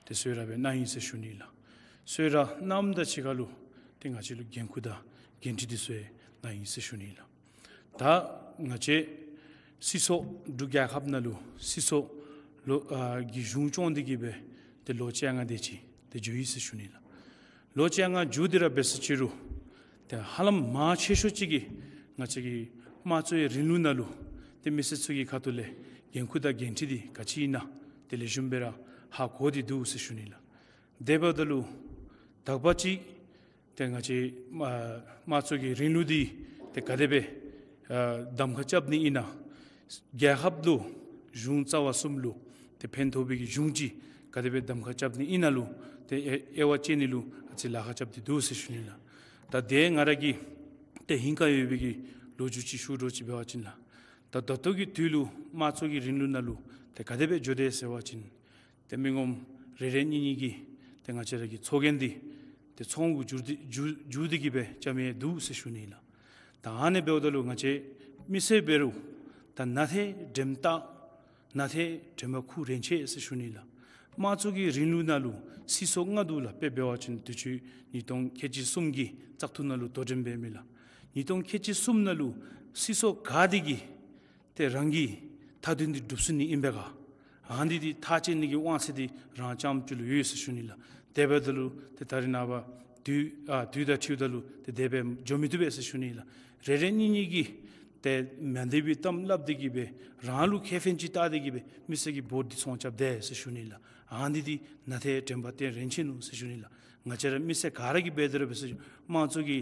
ཏེ་གསོལ་རས་སྦེ་གནང་ཡི་ཟེར་ཞུ་ནི་ལགས། གསོལ་རས་གནངམ་དང་གཅིག་ཁར་ལུ་ཏེ་ང་བཅས་ལུ་འགན་ཁུར་དང་འགན་འཁྲི་འདི་ཚུ་ཡང་གནང་ཡི་ཟེར་ཞུ་ནི་ལགས། ད་ང་བཅས་སྲིད་ཚོགས་འབྲུག་རྒྱལ་ཁབ་ནང་ལུ་སྲིད་ཚོགས་ལོ་ཨ་གི་གཞུང་སྐྱོང་སྟེ་གི་སྦེ་ཏེ་ལོ་བཅོ་ལྔ་དེ་ཅིག་ཏེ་འགྱོ་ཡི་ཟེར་ཞུ་ནི་ལགས། ལོ་བཅོ་ལྔ་འགྱོ་སྟེ་ར་འབད་ཟེར་ཅི་རུང་ཏེ་ཧ་ལམ་མང་ཆེ་ཤོས་ཅིག་གིས་ང་བཅས་ཀྱི་དམངས་གཙོའི་རིང་ལུགས་ནང་ལུ་ཏེ་མི་སེར་ཚུ་གི་ཁ་ཐུག་ལས་འགན་ཁུར་དང་འགན་འཁྲི་འདི་ག་ཅི་ཨིན་ན་ཏེ་ལེགས་ཤོམ་སྦེ་ར་ཧ་གོ་སྟེ་འདུག་ཟེར་ཞུ་ནི་ལགས། དེ་འབདཝ་ད་ལུ་དག་པ་ཅིག་ཏེ་ང་བཅས་ཨ་དམངས་གཙོ་གི་རིང་ལུགས་འདི་ཏེ་ག་དེ་སྦེ་ཨ་གདམ་ཁ་རྐྱབ་ནི་ཨིན་ན། རྒྱལ་ཁབ་ལུ་གཞུང་རྩ་བ་གསུམ་ལུ་ཏེ་ཕན་ཐོགས་པའི་གི་གཞུང་ཅིག་ག་དེ་སྦེ་གདམ་ཁ་རྐྱབ་ནི་ཨིན་ན་ལུ་ཏེ་དབྱེ་དབྱེ་བ་དཔྱད་ནི་ལུ་ཨ་ཙི་ལཱ་ཁག་རྐྱབ་སྟེ་འདུག་ཟེར་ཞུ་ནི་ལགས། ད་དེ་ང་ར་གི་ཏེ་ཧིང་ཁར་ཡོད་པའི་གི་ལོ་རྒྱུས་ཅིག་ཞུ་དོ་ཅིག་འབད་བ་ཅིན་ལགས། ད་ད་ལྟོ་གི་དུས་ལུ་དམངས་གཙོ་གི་རིང་ལུགས་ནང་ལུ་ཏེ་ག་དེ་སྦེ་འགྱོ་དེས་ཟེར་བ་ཅིན་ཏེ་མི་ངོམ་རེ་རེ་གཉིས་གཉིས་ཀྱིས་ཏེ་ང་བཅས་ར་གི་ཚོགས་རྒྱན་འདི་ཏེ་ཚོང་གུ་བསྒྱུར་ཏེ་བསྒྱུར་བསྒྱུར་ཏེ་གི་སྦེ་བཅའ་མི་འདུག་ཟེར་ཞུ་ནི་ལགས། ད་ཨ་ནི་འབདཝ་ད་ལུ་ང་བཅས་མི་སེར་འབད་རུང་ད་ན་ཏེ་དྲནམ་ཏ་ན་ཏེ་དྲནམ་ཁུ་རན་ཆེ་ཟེར་ཞུ་ནི་ལགས། དམངས་གཙོ་གི་རིང་ལུགས་ནང་ལུ་སྲིད་ཚོགས་ལྔ་འདུག་ལགས། དཔེ་འབད་བ་ཅིན་དུས་ཅི་ཉིས་སྟོང་ཁལ་གཅིག་གསུམ་གྱི་བཙག་འཐུ་ནང་ལུ་དོ་འགྲན་འབད་མི་ལགས། ཉིས་སྟོང་ཁལ་གཅིག་གསུམ་ནང་ལུ་སྲིད་ཚོགས་ག་དེ་གིས་ཏེ་རང་གི་མཐའ་དོན་འདི་སྒྲུབ་ཚུགས་ནི་ཨིན་པས་ག། ཨ་ནི་འདི་ཐག་བཅད་ནི་གི་དབང་ཚད་འདི་རང་རྐྱངམ་ཅིག་ལུ་ཡོད་ཟེར་ཞུ་ནི་ལགས། དེ་འབདཝ་ད་ལུ་ཏེ་ད་རེས་ནངས་པ་ དུས་ཨ་དུས་དང་འཁྲིལཝ་ད་ལུ་ཏེ་དེ་སྦེ་འགྱོ་མི་བཏུབ་པས་ཟེར་ཞུ་ནི་ལགས། རེ་རེ་གཉིས་གཉིས་ཀྱིས་ཏེ་མ་བདེ་བའི་གཏམ་སླབ་སྟེ་གིས་སྦེ་རང་ལུ་ཁེ་ཕན་ཅིག་བལྟ་སྟེ་གིས་སྦེ་མི་སེར་གྱི་བོཊ་འདི་ཚོང་རྐྱབ་དེས་ཟེར་ཞུ་ནི་ལགས། ཨ་ནི་འདི་ནཱ་ཏེ་དྲན་པ་བསྟེན་རན་ཆི་ནུག་ཟེར་ཞུ་ནི་ལགས། ང་བཅས་ར་མི་སེར་ག་ར་གིས་འབད་དེ་ར་འབད་ཟེར་ཞུ། དམངས་གཙོ་གི་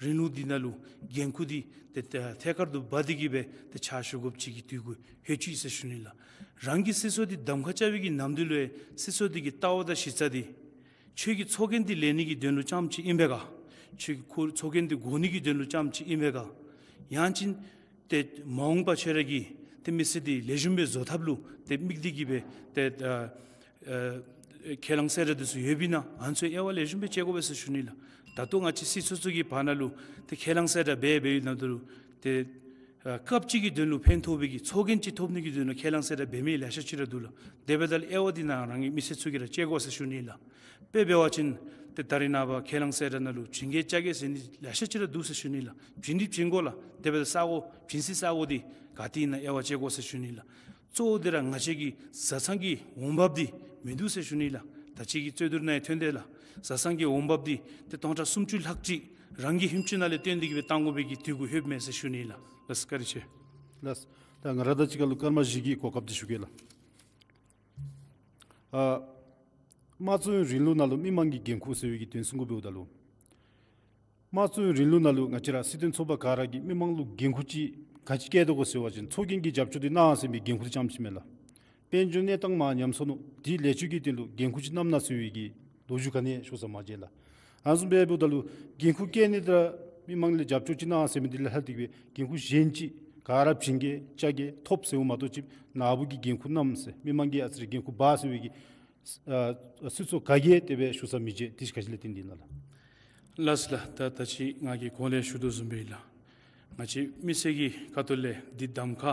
རིང་ལུགས་འདི་ནང་ལུ་འགན་ཁུར་འདི་ཏེ་ཏེ་ཐད་ཀར་དུ་འབག་སྟེ་གིས་སྦེ་ཏེ་ཕྱག་ཞུ་དགོཔ་ཅིག་གི་དུས་ཀྱི་ཧེ་ཅིག་ཟེར་ཞུ་ནི་ལགས། རང་གི་སྲིད་ཚོགས་འདི་གདམ་ཁ་རྐྱབ་པའི་གི་ནམ་དུས་ལུ་ཡང་སྲིད་ཚོགས་འདི་གི་ལྟ་བ་དང་གཞི་རྩ་འདི་ཁྱོད་ཀྱི་ཚོགས་རྒྱན་འདི་ལེན་ནི་གི་དོན་ལུ་རྐྱངམ་ཅིག་ཨིན་པས་ག། ཁྱོད་ཀྱི་ཁོ་ཚོགས་རྒྱན་འདི་དགོ་ནི་གི་དོན་ལུ་རྐྱངམ་ཅིག་ཨིན་པས་ག། ཡང་ཅིན་ཏེ་མ་འོངས་པ་ཁྱོད་ར་གི་ཏེ་མི་སེར་འདི་ལེགས་ཤོམ་སྦེ་བཟོ་ཐབས་ལུ་ཏེ་དམིགས་ཏེ་གིས་སྦེ་ཏེ་ཨ་ཨ་ཁས་བླངས་གསལ་བསྒྲགས་འདི་ཚུ་ཡོདཔ་ཨིན་ན་ཨ་ནི་ཚུ་དབྱེ་བ་ལེགས་ཤོམ་སྦེ་དཔྱད་དགོ་པས་ཟེར་ཞུ་ནི་ལགས། ད་ལྟོ་ང་བཅས་སྲིད་ཚོགས་ཚུ་གི་བར་ན་ལུ་ཏེ་ཁས་བླངས་གསལ་བསྒྲགས་འབད་འབད་ཡོད་ནམ་ད་ལུ་ཏེ་ཨ་སྐབས་ཅིག་གི་དོན་ལུ་ཕན་ཐོགས་པའི་གི་ཚོགས་རྒྱན་ཅིག་ཐོབ་ནི་གི་དོན་ལུ་ཁས་བླངས་གསལ་བསྒྲགས་འབད་མི་ལེ་ཤ་ཅིག་ར་འདུག་ལགས། དེ་འབདཝ་ད་ལུ་དབྱེ་བ་འདི་ནཱ་རང་གི་མི་སེར་ཚུ་གིས་ར་དཔྱད་དགོ་ཟེར་ཞུ་ནི་ལགས། དཔེ་འབད་བ་ཅིན་ཏེ་ད་རེས་ནངས་པ་ཁས་བླངས་གསལ་བསྒྲགས་ནང་ལུ་བྱིན་གྱིས་བཅག་གེ་ཟེར་ནི་ལེ་ཤ་ཅིག་ར་འདུག་ཟེར་ཞུ་ནི་ལགས། བྱིན་ནི་བྱིན་དགོ་ལགས། དེ་འབདཝ་ད་ས་གོ་བྱིན་སའི་ས་གོ་འདི་ག་ཏེ་ཨིན་ན་དབྱེ་བ་དཔྱད་དགོ་ཟེར་ཞུ་ནི་ལགས། གཙོ་བོ་འདི་ར་ང་བཅས་ཀྱི་བཟའ་ཚང་གི་འོང་འབབ་འདི་མིན་འདུག་ཟེར་ཞུ་ནི་ལགས། ད་ཅི་གི་རྩོད་བསྡུར་ནང་ཡང་ཐོན་དེས་ལགས། བཟའ་ཚང་གི་འོང་འབབ་འདི་ཏེ་སྟོང་ཕྲག་སུམ་ཅུ་ལྷག་ཅིག་རང་གི་ཧིང་ཅུ་ནང་ལས་བཏོན་ཏེ་གིས་སྦེ་བཏང་དགོ་པའི་གི་དུས་ཀྱི་ཧེ་མས་ཟེར་ཞུ་ནི་ལགས། ལགས་སོ། བཀའ་དྲིན་ཆེ། ལགས་སོ། ད་ང་ར་དང་གཅིག་ཁར་ལུ་སྐར་མ་བཞི་གི་གོ་སྐབས་འདི་ཞུ་གེ་ལགས། ཨ་དམངས་གཙོའི་རིང་ལུགས་ནང་ལུ་མི་མང་གི་འགན་ཁུར་ཟེར་བའི་གི་དོན་ཚན་གུ་འབདཝ་ད་ལུ་དམངས་གཙོའི་རིང་ལུགས་ནང་ལུ་ང་བཅས་ར་སྲིད་དོན་ཚོགས་པ་ག་ར་གིས་མི་མང་ལུ་འགན་ཁུར་ཅིག་ག་ཅི་བཀལ་དོ་གོ་ཟེར་བ་ཅིན་ཚོགས་རྒྱན་གྱི་རྒྱབ་སྐྱོར་འདི་གནང་ཟེར་མི་འགན་ཁུར་རྐྱངམ་ཅིག་མེན་ལགས། དཔལ་འབྱོར་གནས་སྟངས་མར་ཉམས་སོ་ནུག། དེ་ལེགས་བཅོས་ཀྱི་དོན་ལུ་འགན་ཁུར་ཅིག་བསྣམ་གནང་ཟེར་བའི་གི་ལོ་རྒྱུས་ག་ནི་ཡང་ཞུ་ས་མ་མཇལ་ལགས། ཨ་ནི་བཟུམ་སྦེ་འབདཝ་ད་ལུ་འགན་ཁུར་བཀལ་ནི་དང་མི་མང་ལས་རྒྱབ་སྐྱོར་ཅིག་གནང་ཟེར་མི་འདི་ལས་ལྷག་སྟེ་གིས་འགན་ཁུར་གཞན་ཅིག་ག་ར་བྱིན་གེ་བཅག་གེ་ཐོབ་ཟེརཝ་མ་གཏོགས་ཅིག་ནཱ་བུ་གིས་འགན་ཁུར་བསྣམ་ཟེར་མི་མང་གིས་ཨ་ཙི་རེ་འགན་ཁུར་འབག་ཟེར་བའི་གི་ཨ་སྲིད་ཚོགས་ག་གིས་དེ་སྦེ་ཞུ་ས་མི་མཇལ། དེ་ག་ཅི་ལས་བརྟེན་ཏེ་ཨིན་ན་ལགས། ལགས་སོ་ལགས། ད་ད་ཅི་ང་གིས་གོང་ལས་ཞུ་དོ་བཟུམ་སྦེ་ལགས། ང་བཅས་མི་སེར་གྱི་ཁ་ཐུག་ལས་འདི་གདམ་ཁ་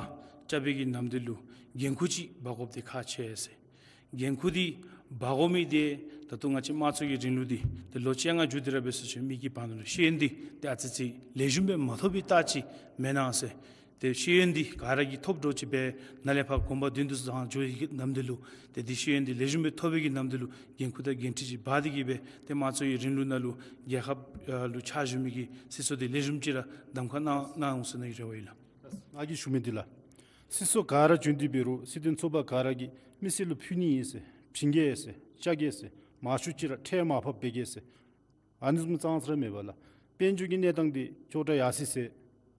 རྐྱབ་པའི་གི་ནམ་དུས་ལུ་འགན་ཁུར་ཅིག་འབག་དགོཔ་འདི་ཁག་ཆེ་ཟེར། འགན་ཁུར་འདི་འབག་དགོ་མི་འདི་ད་ལྟོ་ང་བཅས་དམངས་གཙོ་གི་རིང་ལུགས་འདི་ཏེ་ལོ་བཅོ་ལྔ་མཇུག་སྟེ་ར་འབད་ཟེར་ཞུ་མི་གི་བར་ན་ལུ་ཤེས་ཡོན་འདི་ཏེ་ཨ་ཙི་ཅིག་ལེགས་ཤོམ་སྦེ་མ་ཐོབ་པའི་རྟགས་ཅིག་མེན་ན་ཟེར། ཏེ་ཤེས་ཡོན་འདི་ག་ར་གིས་ཐོབ་འགྱོ་ཅི་སྦེ་ནཱ་ལས་ཕར་གོམ་པ་མདུན་དུ་བཟུང་འགྱོ་བའི་གི་ནམ་དུས་ལུ་ཏེ་འདི་ཤེས་ཡོན་འདི་ལེགས་ཤོམ་སྦེ་ཐོབ་པའི་གི་ནམ་དུས་ལུ་འགན་ཁུར་དང་འགན་འཁྲི་ཅིག་འབག་སྟེ་གིས་སྦེ་ཏེ་དམངས་གཙོའི་རིང་ལུགས་ནང་ལུ་རྒྱལ་ཁབ་ཨ་ལུ་ཕྱག་ཞུ་མི་གི་སྲིད་ཚོགས་འདི་ལེགས་ཤོམ་ཅིག་ར་གདམ་ཁ་གནང་གནང་འོང་ཟེར་ནི་གི་རེ་བ་ཨིན་ལགས། ང་གིས་ཞུ་མི་འདི་ལགས། སྲིད་ཚོགས་ག་ར་བྱོན་ཏེ་འབད་རུང་སྲིད་དོན་ཚོགས་པ་ག་ར་གིས་མི་སེར་ལུ་ཕུལ་ནི་ཨིན་ཟེར་བྱིན་གེ་ཟེར་བཅག་གེ་ཟེར་མང་ཤོས་ཅིག་ར་ཁྲལ་མར་ཕབ་འབད་གེ་ཟེར་ཨ་ནི་བཟུམ་ཙང་ཙ་ར་མེད་པར་ལགས། དཔལ་འབྱོར་གྱི་གནས་སྟངས་འདི་ཅོག་འཐདཔ་ཡར་སོ་ཡི་ཟེར་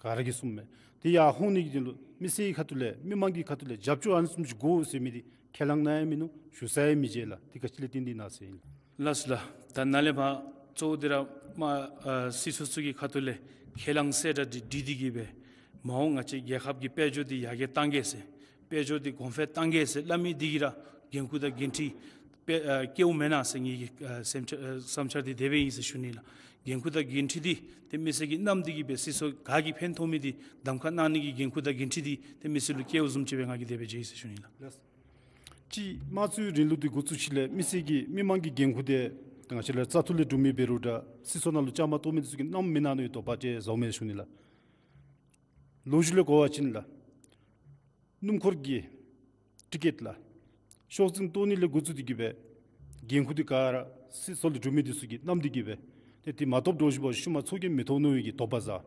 ག་ར་གིས་གསུངམ་མས། དེ་ཡར་འོང་ནི་གི་དོན་ལུ་མི་སེར་གྱི་ཁ་ཐུག་ལས་མི་མང་གི་ཁ་ཐུག་ལས་རྒྱབ་སྐྱོར་ཨ་ནི་བཟུམ་ཅིག་དགོ་ཟེར་མི་འདི་ཁས་བླངས་གནང་ཡང་མིན་ནུག། ཞུ་ས་ཡང་མི་མཇལ་ལགས། དེ་ག་ཅི་ལས་བརྟེན་ཏེ་ཨིན་ན་ཟེར་ཨིན་ལགས། ལགས་སོ་ལགས། ད་ནཱ་ལས་ཕར་གཙོ་བོ་འདི་ར་མ་ཨ་སྲིད་ཚོགས་ཚུ་གི་ཁ་ཐུག་ལས་ཁས་བླངས་གསལ་བསྒྲགས་འདི་བྲིས་ཏེ་གིས་སྦེ་མ་འོངས་ང་བཅས་རྒྱལ་ཁབ་ཀྱི་དཔལ་འབྱོར་འདི་ཡར་རྒྱས་གཏང་གེ་ཟེར་དཔལ་འབྱོར་འདི་གོང་འཕེལ་གཏང་གེ་ཟེར་སླབ་མི་འདི་གིས་ར་འགན་ཁུར་དང་འགན་འཁྲི་དཔེ་ཨ་བཀལཝ་མེན་ན་ཟེར་ངེ་གི་ཨ་སེམས་འཆར་ཨ་བསམ་འཆར་འདི་དེ་སྦེ་ཨིན་ཟེར་ཞུ་ནི་ལགས། འགན་ཁུར་དང་འགན་འཁྲི་འདི་ཏེ་མི་སེར་གྱིས་བསྣམས་ཏེ་གིས་སྦེ་སྲིད་ཚོགས་ག་གིས་ཕན་ཐོགས་མི་འདི་གདམ་ཁ་གནང་ནི་གི་འགན་ཁུར་དང་འགན་འཁྲི་འདི་ཏེ་མི་སེར་ལུ་བཀལཝ་བཟུམ་ཅིག་སྦེ་ང་གིས་དེ་སྦེ་མཇལ་ཡི་ཟེར་ཞུ་ནི་ལགས། ལགས། ཅིག་དམངས་གཙོའི་རིང་ལུགས་འདི་འགོ་བཙུགས་ཞིནམ་ལས་མི་སེར་གྱིས་མི་མང་གི་འགན་ཁུར་འདི་ང་བཅས་ར་བཙག་འཐུ་ལས་གྲུབ་མི་འབད་རུང་འདྲ་སྲིད་ཚོགས་ནང་ལུ་བཅའ་མར་གཏོགས་མི་འདི་ཚུ་གིས་གནམ་མེད་ས་མེད་ཀྱི་དོགས་པ་ཅིག་བཟོཝ་མས་ཟེར་ཞུ་ནི་ལགས། ལོ་རྒྱུས་ལས་གོ་བ་ཅིན་ལགས། སྣུམ་འཁོར་གྱི་ཊི་ཀེཊ་ལགས། ཤོག་འཛིན་གཏོགས་ནི་ལས་འགོ་བཙུགས་ཏེ་གིས་སྦེ་འགན་ཁུར་འདི་ག་ར་སྲིད་ཚོགས་ལས་གྲུབ་མི་འདི་ཚུ་གིས་བསྣམས་ཏེ་གིས་སྦེ་ཏེ་དེ་མ་ཐོབ་འགྱོ་ཞིནམ་ལས་ཤུལ་མ་ཚོགས་རྒྱན་མི་ཐོབ་ནི་གི་དོགས་པ་ཟ།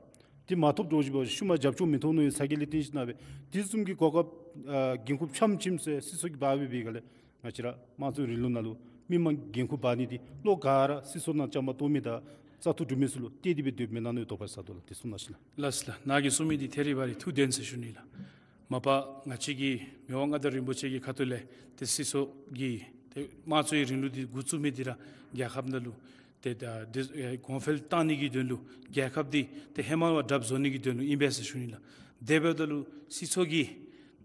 དེ་མ་ཐོབ་འགྱོ་ཞིནམ་ལས་ཤུལ་མ་རྒྱབ་སྐྱོར་མི་ཐོབ་ནི་གི་ཚ་གྱང་ལས་བརྟེན་ཞིནམ་ལས་སྦེ་དེ་བཟུམ་གྱི་གོ་སྐབས་ཨ་འགན་ཁུར་ཕྱམ་ཕྱིམ་ཟེར་སྲིད་ཚོགས་ཀྱིས་འབག་སྦེ་འབད་ག་ལས་ང་བཅས་ར་དམངས་གཙོའི་རིང་ལུགས་ནང་ལུ་མི་མང་འགན་ཁུར་འབག་ནི་འདི་ལོག་ག་ར་སྲིད་ཚོགས་ནང་བཅའ་མར་གཏོགས་མི་དང་བཙག་འཐུ་གྲུབ་མི་ཚུ་ལུ་གཏད་དེ་སྦེ་སྡོདཔ་མེན་ན་ནི་དོགས་པ་ཟ་དོ་ལགས། དེ་གསུང་གནང་ཞིན་ན། ལགས་ལགས། ནཱ་གིས་གསུང་མི་འདི་ཐད་རི་བ་རི་ཐུགས་བདེན་ཟེར་ཞུ་ནི་ལགས། མ་པ་ང་བཅས་ཀྱི་མི་དབང་མངའ་བདག་རིན་པོ་ཆེ་གི་ཁ་ཐུག་ལས་ཏེ་སྲིད་ཚོགས་ཀྱི་ཏེ་དམངས་གཙོའི་རིང་ལུགས་འདི་འགོ་བཙུགས་མི་འདི་ར་རྒྱལ་ཁབ་ནང་ལུ་ཏེ་ད་འདི་ཨེ་གོང་འཕེལ་གཏང་ནི་གི་དོན་ལུ་རྒྱལ་ཁབ་འདི་ཏེ་ཧེ་མ་བ་དྲགཔ་བཟོ་ནི་གི་དོན་ལུ་ཨིན་པས་ཟེར་ཞུ་ནི་ལགས། དེ་འབདཝ་ད་ལུ་སྲིད་ཚོགས་ཀྱི་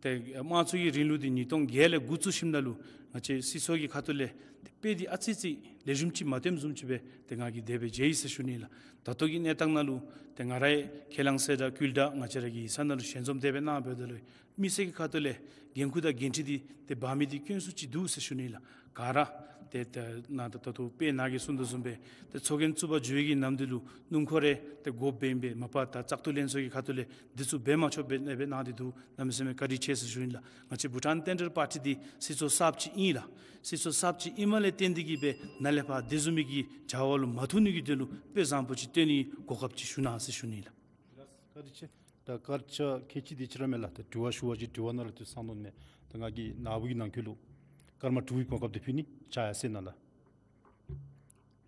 ཏེ་དམངས་གཙོ་གི་རིང་ལུགས་འདི་ཉིས་སྟོང་བརྒྱད་ལས་འགོ་བཙུགས་ཞིནམ་ལས་ང་བཅས་སྲིད་ཚོགས་ཀྱི་ཁ་ཐུག་ལས་ཏེ་དཔེ་འདི་ཨ་ཙི་ཅིག་ལེགས་ཤོམ་ཅིག་མ་སྟོནམ་བཟུམ་ཅིག་སྦེ་ཏེ་ང་གིས་དེ་སྦེ་མཇལ་ཡི་ཟེར་ཞུ་ནི་ལགས། ད་ལྟོ་གི་གནས་སྟངས་ནང་ལུ་ཏེ་ང་རའི་ཁས་བླངས་གསལ་བསྒྲགས་བསྐུལ་བསྒྲགས་ང་བཅས་ར་གི་ཡིག་ཚང་ནང་ལུ་ཞལ་འཛོམས་དེ་སྦེ་གནང་འབདཝ་ད་ལུ་མི་སེར་གྱི་ཁ་ཐུག་ལས་འགན་ཁུར་དང་འགན་འཁྲི་འདི་ཏེ་འབག་མི་འདི་དཀོན་སུ་ཅིག་འདུག་ཟེར་ཞུ་ནི་ལགས། ག་ར་ ཏེ་ད་ནཱ་ད་ད་ལྟོ་དཔེར་ན་གིས་གསུངས་དོ་བཟུམ་སྦེ་ཏེ་ཚོགས་རྒྱན་བཙུགས་པར་འགྱོ་བའི་གི་ནམ་དུས་ལུ་སྣུམ་འཁོར་རེ་ཏེ་དགོཔ་སྦེ་ཨིན་པས། མ་པ་ད་བཙག་འཐུ་ལྷན་ཚོགས་ཀྱི་ཁ་ཐུག་ལས་འདི་ཚུ་འབད་མ་ཆོགཔ་སྦེ་ཨ་ནེ་སྦེ་གནང་སྟེ་འདུག། གནམ་མེད་ས་མེད་བཀའ་དྲིན་ཆེ་ཟེར་ཞུ་ནི་ལགས། ང་བཅས་བྷུ་ཊཱན་བསྟན་འགྲོའི་པར་ཊི་འདི་སྲིད་ཚོགས་གསརཔ་ཅིག་ཨིན་ལགས། སྲིད་ཚོགས་གསརཔ་ཅིག་ཨིནམ་ལས་བརྟེན་ཏེ་གིས་སྦེ་ནཱ་ལས་ཕར་དེ་བཟུམ་མའི་གི་བྱ་བ་ལུ་མ་ཐུག་ནི་གི་དོན་ལུ་དཔེ་བཟང་པོ་ཅིག་སྟོན་ནིའི་གོ་སྐབས་ཅིག་ཞུ་གནང་ཟེར་ཞུ་ནི་ལགས། བཀའ་དྲིན་ཆེ། ད་སྐར་ཆ་ཁལ་གཅིག་དེ་ཅིག་ར་མས་ལགས། ད་དྲི་བ་ཞུ་བ་ཅིན་དྲི་བ་ནང་ལུ་དུས་ཚོད་ཚང་དོ་མས། ད་ང་གིས་ནཱ་བུ་གི་ནང་འཁོད་ལུ་སྐར་མ་དྲུག་གི་གོ་སྐབས་དེ་ཕུལ་ནི། ཕྱག་ཡར་སེང་གནང་ལགས།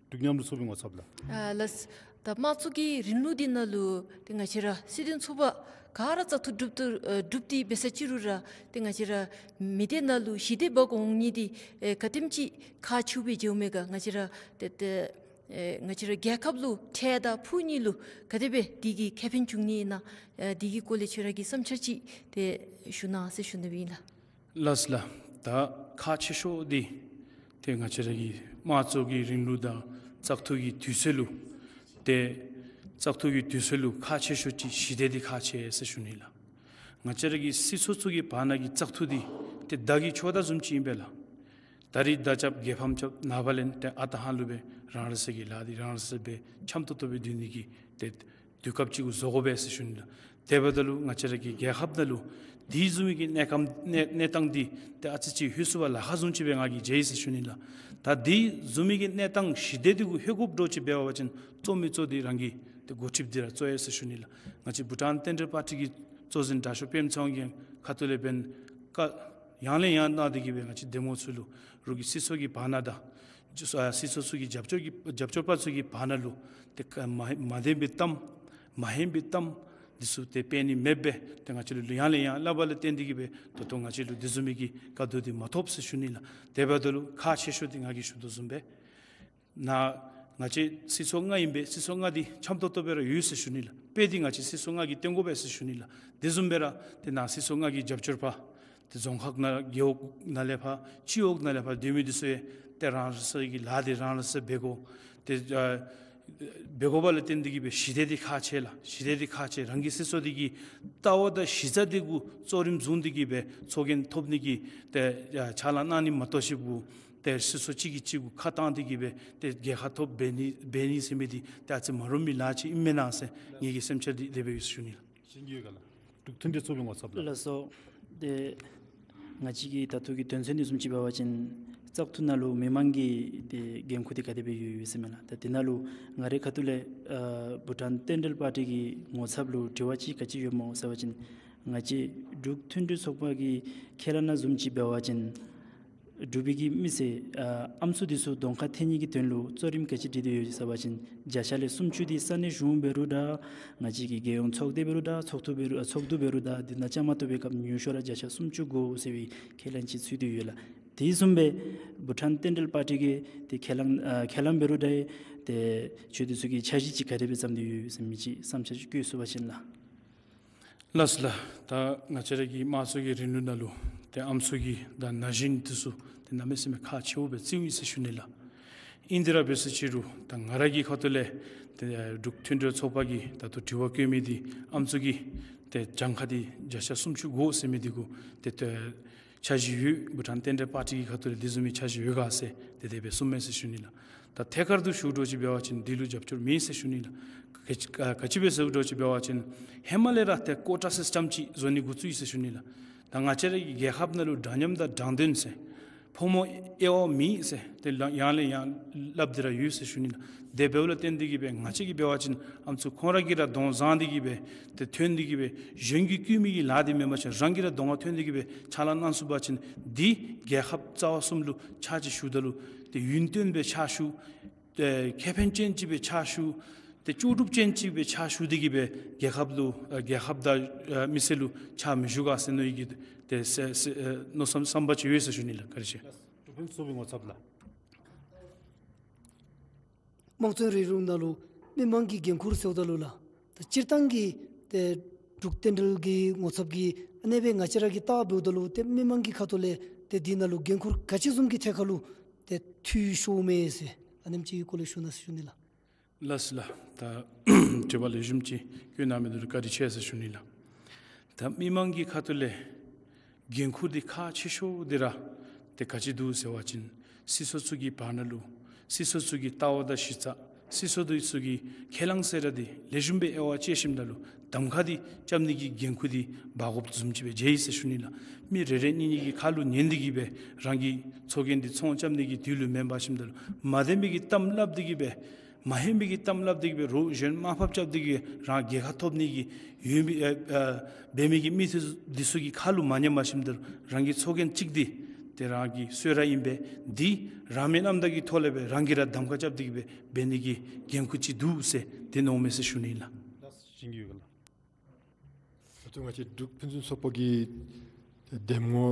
འབྲུག་མཉམ་རུབ་ཚོགས་པའི་ངོ་ཚབ་ལགས། ཨ་ལགས། ད་དམངས་གཙོ་གི་རིང་ལུགས་འདི་ནང་ལུ་ཏེ་ང་བཅས་ར་སྲིད་དོན་ཚོགས་པ་ག་ར་བཙག་འཐུ་གྲུབ་ཏུ་ཨ་གྲུབ་སྟེ་འབད་ས་ཅིག་རུང་ར་ཏེ་ང་བཅས་ར་མི་སྡེ་ནང་ལུ་ཞི་བདེ་འབག་འོང་ནི་འདི་ཨེ་ག་དེམ་ཅིག་ཁག་ཆེཝ་སྦེ་མཇལཝ་མས་ག། ང་བཅས་ར་ཏེ་ཏེ་ཨེ་ང་བཅས་ར་རྒྱལ་ཁབ་ལུ་འཕྲལ་དང་ཕུགས་གཉིས་ལུ་ག་དེ་སྦེ་འདི་གིས་ཁེ་ཕན་འབྱུང་ནི་ཨིན་ན། ཨེ་འདི་གི་སྐོར་ལས་ཁྱོད་ར་གི་བསམ་འཆར་ཅིག་ཏེ་ཞུ་གནང་ཟེར་ཞུ་ནི་སྦེ་ཨིན་ལགས། ལགས་ལགས། ད་ཁག་ཆེ་ཤོས་འདི་ཏེ་ང་བཅས་ར་གི་དམངས་གཙོ་གི་རིང་ལུགས་དང་བཙག་འཐུ་གི་དུས་ཚོད་ལུ་ཏེ་བཙག་འཐུ་གི་དུས་ཚོད་ལུ་ཁག་ཆེ་ཤོས་ཅིག་ཞི་བདེ་འདི་ཁག་ཆེ་ཟེར་ཞུ་ནི་ལགས། ང་བཅས་ར་གི་སྲིད་ཚོགས་ཚུ་གི་བར་ན་གི་བཙག་འཐུ་འདི་ཏེ་མདའ་གི་ཆོག་ད་བཟུམ་ཅིག་ཨིན་པས་ལགས། ད་རིས་མདའ་རྐྱབ་རྒྱལ་ཕམ་རྐྱབ་ནངས་པ་ལས་ཏེ་ཨ་རྟག་ཧ་ལུགས་སྦེ་རང་རང་སོའི་གི་ལཱ་འདི་རང་རང་སོ་སོ་སྦེ་འཆམ་ཏོག་ཏོ་སྦེ་སྡོད་ནི་གི་ཏེ་དུས་སྐབས་ཅིག་གུ་བཟོ་དགོ་པས་ཟེར་ཞུ་ནི་ལགས། དེ་འབདཝ་ད་ལུ་ང་བཅས་ར་གི་རྒྱལ་ཁབ་ནང་ལུ་དེ་བཟུམ་མའི་གི་གནས་སྐབས་གནས་གནས་སྟངས་འདི་ཏེ་ཨ་ཙི་ཅིག་ལྷོད་ཚུགས་པར་ལཱ་ཁག་བཟུམ་ཅིག་སྦེ་ང་གིས་མཇལ་ཡི་ཟེར་ཞུ་ནི་ལགས། ད་དེ་བཟུམ་མའི་གི་གནས་སྟངས་ཞི་བདེ་འདི་གུ་ལྷོད་དགོཔ་འདྲཝ་ཅིག་འབད་བ་ཅིན་གཙོ་མི་གཙོ་འདི་རང་གི་ཏེ་འགོ་ཁྲིདཔ་འདི་ར་གཙོ་ཡོད་ཟེར་ཞུ་ནི་ལགས། ང་བཅས་བྷུ་ཊཱན་བསྟན་འགྲོའི་པར་ཊི་གི་གཙོ་འཛིན་དྲག་ཤོས་པདྨ་ཚེ་དབང་གི་ཁ་ཐུག་ལས་འབདན་བཀའ་ཡང་ལས་ཡང་གནང་སྟེ་གིས་སྦེ་ང་བཅས་འདེམས་ངོ་ཚུ་ལུ་རོགས་ཀྱི་སྲིད་ཚོགས་ཀྱི་བར་ན་དང་སྲིད་ཚོགས་ཚུ་གི་རྒྱབ་སྐྱོར་གྱི་རྒྱབ་སྐྱོར་པ་ཚུ་གི་བར་ན་ལུ་ཏེ་མ་མ་བདེན་པའི་གཏམ་མ་ཧན་པའི་གཏམ་འདི་ཚུ་ཏེ་སྤེལ་ནི་མེདཔ་སྦེ་ཏེ་ང་བཅས་ལུ་ཡང་ལས་ཡང་སླབ་པ་ལས་བརྟེན་ཏེ་གིས་སྦེ་ད་ལྟོ་ང་བཅས་ལུ་དེ་བཟུམ་མའི་གི་བཀའ་བསྡུ་འདི་མ་ཐོབ་ཟེར་ཞུ་ནི་ལགས། དེ་འབདཝ་ད་ལུ་ཁག་ཆེ་ཤོས་འདི་ང་གིས་ཞུ་དོ་བཟུམ་སྦེ་ནཱ་ང་བཅས་སྲིད་ཚོགས་ལྔ་ཨིན་པས། སྲིད་ཚོགས་ལྔ་འདི་འཆམ་ཏོག་ཏོ་སྦེ་ར་ཡོད་ཟེར་ཞུ་ནི་ལགས། དཔེ་འདི་ང་བཅས་སྲིད་ཚོགས་ལྔ་གིས་སྟོན་དགོ་པས་ཟེར་ཞུ་ནི་ལགས། དེ་བཟུམ་སྦེ་ར་ཏེ་ནཱ་སྲིད་ཚོགས་ལྔ་གི་རྒྱབ་སྐྱོར་པ་ཏེ་རྫོང་ཁག་ནང་རྒེད་འོག་ནང་ལས་ཕར་སྤྱི་འོག་ནང་ལས་ཕར་སྡོད་མི་འདི་ཚུ་ཡང་ཏེ་རང་རང་སོ་སོའི་གི་ལཱ་འདི་རང་རང་སོ་སོ་འབད་དགོ། ཏེ་ཨ་འབད་དགོཔ་ལས་བརྟེན་ཏེ་གིས་སྦེ་ཞི་བདེ་འདི་ཁག་ཆེ་ལགས། ཞི་བདེ་འདི་ཁག་ཆེ། རང་གི་སྲིད་ཚོགས་འདི་གི་ལྟ་བ་དང་གཞི་རྩ་འདི་གུ་གཙོ་རིམ་བཟུང་སྟེ་གིས་སྦེ་ཚོགས་རྒྱན་ཐོབ་ནི་གི་ཏེ་ཨ་ཕྱག་ལཱ་གནང་ནི་མ་གཏོགས་ཅིག་གུ་ཏེ་སྲིད་ཚོགས་གཅིག་གིས་གཅིག་གུ་ཁ་བཏང་སྟེ་གིས་སྦེ་ཏེ་རྒྱལ་ཁ་ཐོབ་འབད་ནི་འབད་ནི་ཟེར་མི་འདི་ཏེ་ཨ་ཙི་མ་རུང་མི་ལཱ་ཅིག་ཨིན་མེན་ན་ཟེར་ངེ་གི་སེམས་འཆར་འདི་དེ་སྦེ་ཡོད་ཟེར་ཞུ་ནི་ལགས། ཤེས་ཀྱི་ཡོད་ག་ལགས། འབྲུག་མཐུན་སྒྲིལ་ཚོགས་པའི་ངོ་ཚབ་ལགས། ལགས་སོ། ཏེ་ང་བཅས་ཀྱི་ད་ལྟོ་གི་དོན་ཚན་འདི་བཟུམ་ཅིག་འབད་བ་ཅིན་བཙག་འཐུ་ནང་ལུ་མི་མང་གི་ཏེ་འགན་ཁུར་འདི་ག་དེ་སྦེ་ཡོད་ཡོད་ཟེར་མས་ལགས། ད་དེ་ནང་ལུ་ང་རའི་ཁ་ཐུག་ལས་ཨ་བྷུ་ཊཱན་བསྟན་འགྲོའི་པར་ཊི་གི་ངོ་ཚབ་ལུ་དྲི་བ་ཅིག་ག་ཅི་ཡོདཔ་སྨོ་ཟེར་བ་ཅིན་ང་བཅས་འབྲུག་མཐུན་སྒྲིལ་ཚོགས་པ་གི་ཁས་བླངས་ནང་བཟུམ་ཅིག་འབད་བ་ཅིན་འབྲུག་པའི་གི་མི་སེར་ཨ་ཨམ་སྲུ་འདི་ཚུ་གདོང་ཁར་འཐོན་ནི་གི་དོན་ལུ་གཙོ་རིམ་ག་ཅི་སྒྲིག་སྟེ་ཡོད་ཟེར་བ་ཅིན་བརྒྱ་ཆ་ལས་སུམ་ཅུ་འདི་ས་གནས་གཞུང་འབད་རུང་འདྲ་ང་བཅས་ཀྱི་རྒྱལ་ཡོངས་ཚོགས་སྡེ་འབད་རུང་འདྲ་ཚོགས་འདུ་འབད་རུང་འདྲ་ཚོགས་འདུ་འབད་རུང་འདྲ་འདི་ནང་བཅའ་མར་གཏོགས་པའི་སྐབས་ཉུང་ཤོས་ར་བརྒྱ་ཆ་སུམ་ཅུ་དགོ་ཟེར་བའི་ཁས་བླངས་ཅིག་ཚུད་དེ་ཡོད་ལགས། དེ་བཟུམ་སྦེ་བྷུ་ཊཱན་བསྟན་འགྲོའི་པར་ཊི་གི་ཏེ་ཁས་བླངས་ཨ་ཁས་བླངས་འབད་རུང་འདྲ་ཏེ་ཁྱོད་འདི་ཚུ་གིས་འཆར་གཞི་ཅིག་ག་དེ་སྦེ་བརྩམས་ཏེ་ཡོད་ཟེར་མི་ཅིག་བསམ་འཆར་ཅིག་བཀོད་ཚུགས་པ་ཅིན་ལགས། ལགས་སོ་ལགས། ད་ང་བཅས་ར་གི་དམངས་གཙོ་གི་རིང་ལུགས་ནང་ལུ་ཏེ་ཨམ་སྲུ་གི་དང་ན་གཞོན་འདི་ཚུ་ཏེ་གནམ་མེད་ས་མེད་ཁག་ཆེཝ་སྦེ་བརྩིཝ་ཨིན་ཟེར་ཞུ་ནི་ལགས། ཨིན་དེ་ར་འབད་ཟེར་ཅི་རུང་ད་ང་ར་གི་ཁ་ཐུག་ལས་ཏེ་འབྲུག་མཐུན་སྒྲིལ་ཚོགས་པ་གིས་ད་ལྟོ་དྲི་བ་བཀོད་མི་འདི་ཨམ་སྲུ་གི་ཏེ་གྱངས་ཁ་འདི་བརྒྱ་ཆ་སུམ་ཅུ་དགོ་ཟེར་མི་འདི་གུ་ཏེ་ཏེ་འཆར་གཞི་ཡོད། བྷུ་ཊཱན་བསྟན་འགྲོའི་པར་ཊི་གི་ཁ་ཐུག་ལས་དེ་བཟུམ་མའི་འཆར་གཞི་ཡོད་ག་ཟེར་ཏེ་དེ་སྦེ་གསུངམ་མས་ཟེར་ཞུ་ནི་ལགས། ད་ཐད་ཀར་དུ་ཞུ་འདྲཝ་ཅིག་འབད་བ་ཅིན་འདི་ལུ་རྒྱབ་སྐྱོར་མེད་ཟེར་ཞུ་ནི་ལགས། ག་ཅི་ག་ཅི་སྦེ་ཟེར་འདྲཝ་ཅིག་འབད་བ་ཅིན་ཧེ་མ་ལས་ར་ཏེ་ཀོ་ཊ་སིསི་ཊམ་ཅིག་བཟོ་ནི་འགོ་བཙུགས་ཡི་ཟེར་ཞུ་ནི་ལགས། ད་ང་བཅས་ར་གི་རྒྱལ་ཁབ་ནང་ལུ་འདྲ་མཉམ་དང་དྲང་བདེན་ཟེར་ཕོ་མོ་དབྱེ་བ་མེད་ཟེར་ཏེ་ཡང་ལས་ཡང་སླབ་སྟེ་ར་ཡོད་ཟེར་ཞུ་ནི་ལགས། དེ་འབདཝ་ལས་བརྟེན་ཏེ་གིས་སྦེ་ང་བཅས་ཀྱིས་འབད་བ་ཅིན་ཨམ་སྲུ་ཁོང་ར་གིས་ར་གདོང་བཟང་སྟེ་གིས་སྦེ་ཏེ་ཐོན་ཏེ་གིས་སྦེ་གཞན་གྱིས་བསྐུལ་མི་གི་ལཱ་འདི་མེན་པ་ཅིན་རང་གིས་ར་གདོང་ཁར་ཐོན་ཏེ་གིས་སྦེ་ཕྱག་ལཱ་གནང་ཚུགས་པ་ཅིན་འདི་རྒྱལ་ཁབ་རྩ་བ་གསུམ་ལུ་ཕྱག་ཅིག་ཞུཝ་ད་ལུ་ཏེ་ཡུན་བརྟན་སྦེ་ཕྱག་ཞུ། ཏེ་ཁེ་ཕན་ཅན་ཅིག་སྦེ་ཕྱག་ཞུ། ཏེ་ལྕོགས་གྲུབ་ཅན་ཅིག་སྦེ་ཕྱག་ཞུ་སྟེ་གིས་སྦེ་རྒྱལ་ཁབ་ལུ་ཨ་རྒྱལ་ཁབ་དང་ཨ་མི་སེར་ལུ་ཕྱག་མི་ཞུ་ག་ཟེར་མནོ་ཡི་གི་ཏེ་ཟེར་ཟེར་ཨ་མནོ་བསམ་བསམ་པ་ཅིག་ཡོད་ཟེར་ཞུ་ནི་ལགས། བཀའ་དྲིན་ཆེ། འབྲུག་མཐུན་སྒྲིལ་ཚོགས་པའི་ངོ་ཚབ་ལགས། དམངས་གཙོའི་རིང་ལུགས་ནང་ལུ་མི་མང་གི་འགན་ཁུར་ཟེརཝ་ད་ལུ་ལགས། ད་སྤྱིར་བཏང་གི་ཏེ་འབྲུག་བསྟན་འགྲོའི་གི་ངོ་ཚབ་ཀྱིས་ཨ་ནེ་སྦེ་ང་བཅས་ར་གིས་བལྟ་འབདཝ་ད་ལུ་ཏེ་མི་མང་གི་ཁ་ཐུག་ལས་ཏེ་འདི་ནང་ལུ་འགན་ཁུར་ག་ཅི་བཟུམ་གྱི་ཐད་ཁར་ལུ་ཏེ་འཐུས་ཤོརཝ་མས་ཟེར་ཨ་ནེམ་ཅིག་གི་སྐོར་ལས་ཞུ་གནང་ཟེར་ཞུ་ནི་ལགས། ལགས་སོ་ལགས། ད་དྲི་བ་ལེགས་ཤོམ་ཅིག་བཀོད་གནང་མི་འདི་ལུ་བཀའ་དྲིན་ཆེ་ཟེར་ཞུ་ནི་ལགས། ད་མི་མང་གི་ཁ་ཐུག་ལས་འགན་ཁུར་འདི་ཁག་ཆེ་ཤོས་འདི་ར་ཏེ་ག་ཅི་འདུག་ཟེར་བ་ཅིན་ སྲིད་ཚོགས་ཚུ་གི་བར་ན་ལུ་སྲིད་ཚོགས་ཚུ་གི་ལྟ་བ་དང་གཞི་རྩ་སྲིད་ཚོགས་འདི་ཚུ་གི་ཁས་བླངས་ཟེར་ར་འདི་ལེགས་ཤོམ་སྦེ་དབྱེ་བ་དཔྱད་ཞིནམ་ད་ལུ་གདམ་ཁ་འདི་རྐྱབ་ནི་གི་འགན་ཁུར་འདི་འབག་དགོཔ་བཟུམ་ཅིག་སྦེ་མཇལ་ཡི་ཟེར་ཞུ་ནི་ལགས། མི་རེ་རེ་གཉིས་གཉིས་ཀྱི་ཁ་ལུ་ཉན་འདི་གིས་སྦེ་རང་གི་ཚོགས་རྒྱན་འདི་ཚོང་རྐྱབ་ནི་གི་དུས་ལུ་མེན་པར་ཞིནམ་ད་ལུ་མ་བདེན་པའི་གི་གཏམ་སླབ་འདི་གིས་སྦེ་མ་ཧན་པའི་གི་གཏམ་སླབ་འདི་གིས་སྦེ་རོགས་གཞན་དམའ་ཕབ་རྐྱབ་འདི་གིས་སྦེ་རང་རྒྱལ་ཁ་ཐོབ་ནི་གི་ཡོད་མི་ཨ་ཨ་འབད་མི་གི་མི་འདི་ཚུ་འདི་ཚུ་གི་ཁ་ལུ་མ་ཉན་པར་ཞིནམ་ད་ལུ་རང་གི་ཚོགས་རྒྱན་ཅིག་འདི་ཏེ་རང་གིས་གསོལ་རས་ཨིན་པས། འདི་རང་མི་རྣམ་དག་གི་ཐོག་ལས་སྦེ་རང་གིས་ར་གདམ་ཁ་རྐྱབ་འདི་གིས་སྦེ་འབད་ནི་གི་འགན་ཁུར་ཅིག་འདུག་ཟེར་འདི་ནོར་མས་ཟེར་ཞུ་ནི་ལགས། ལགས་སོ། བྱིན་གྱིས་རློབ་ལགས། ད་ལྟོ་ང་བཅས་འབྲུག་ཕུན་སུམ་ཚོགས་པ་གི་འདེམས་ངོ་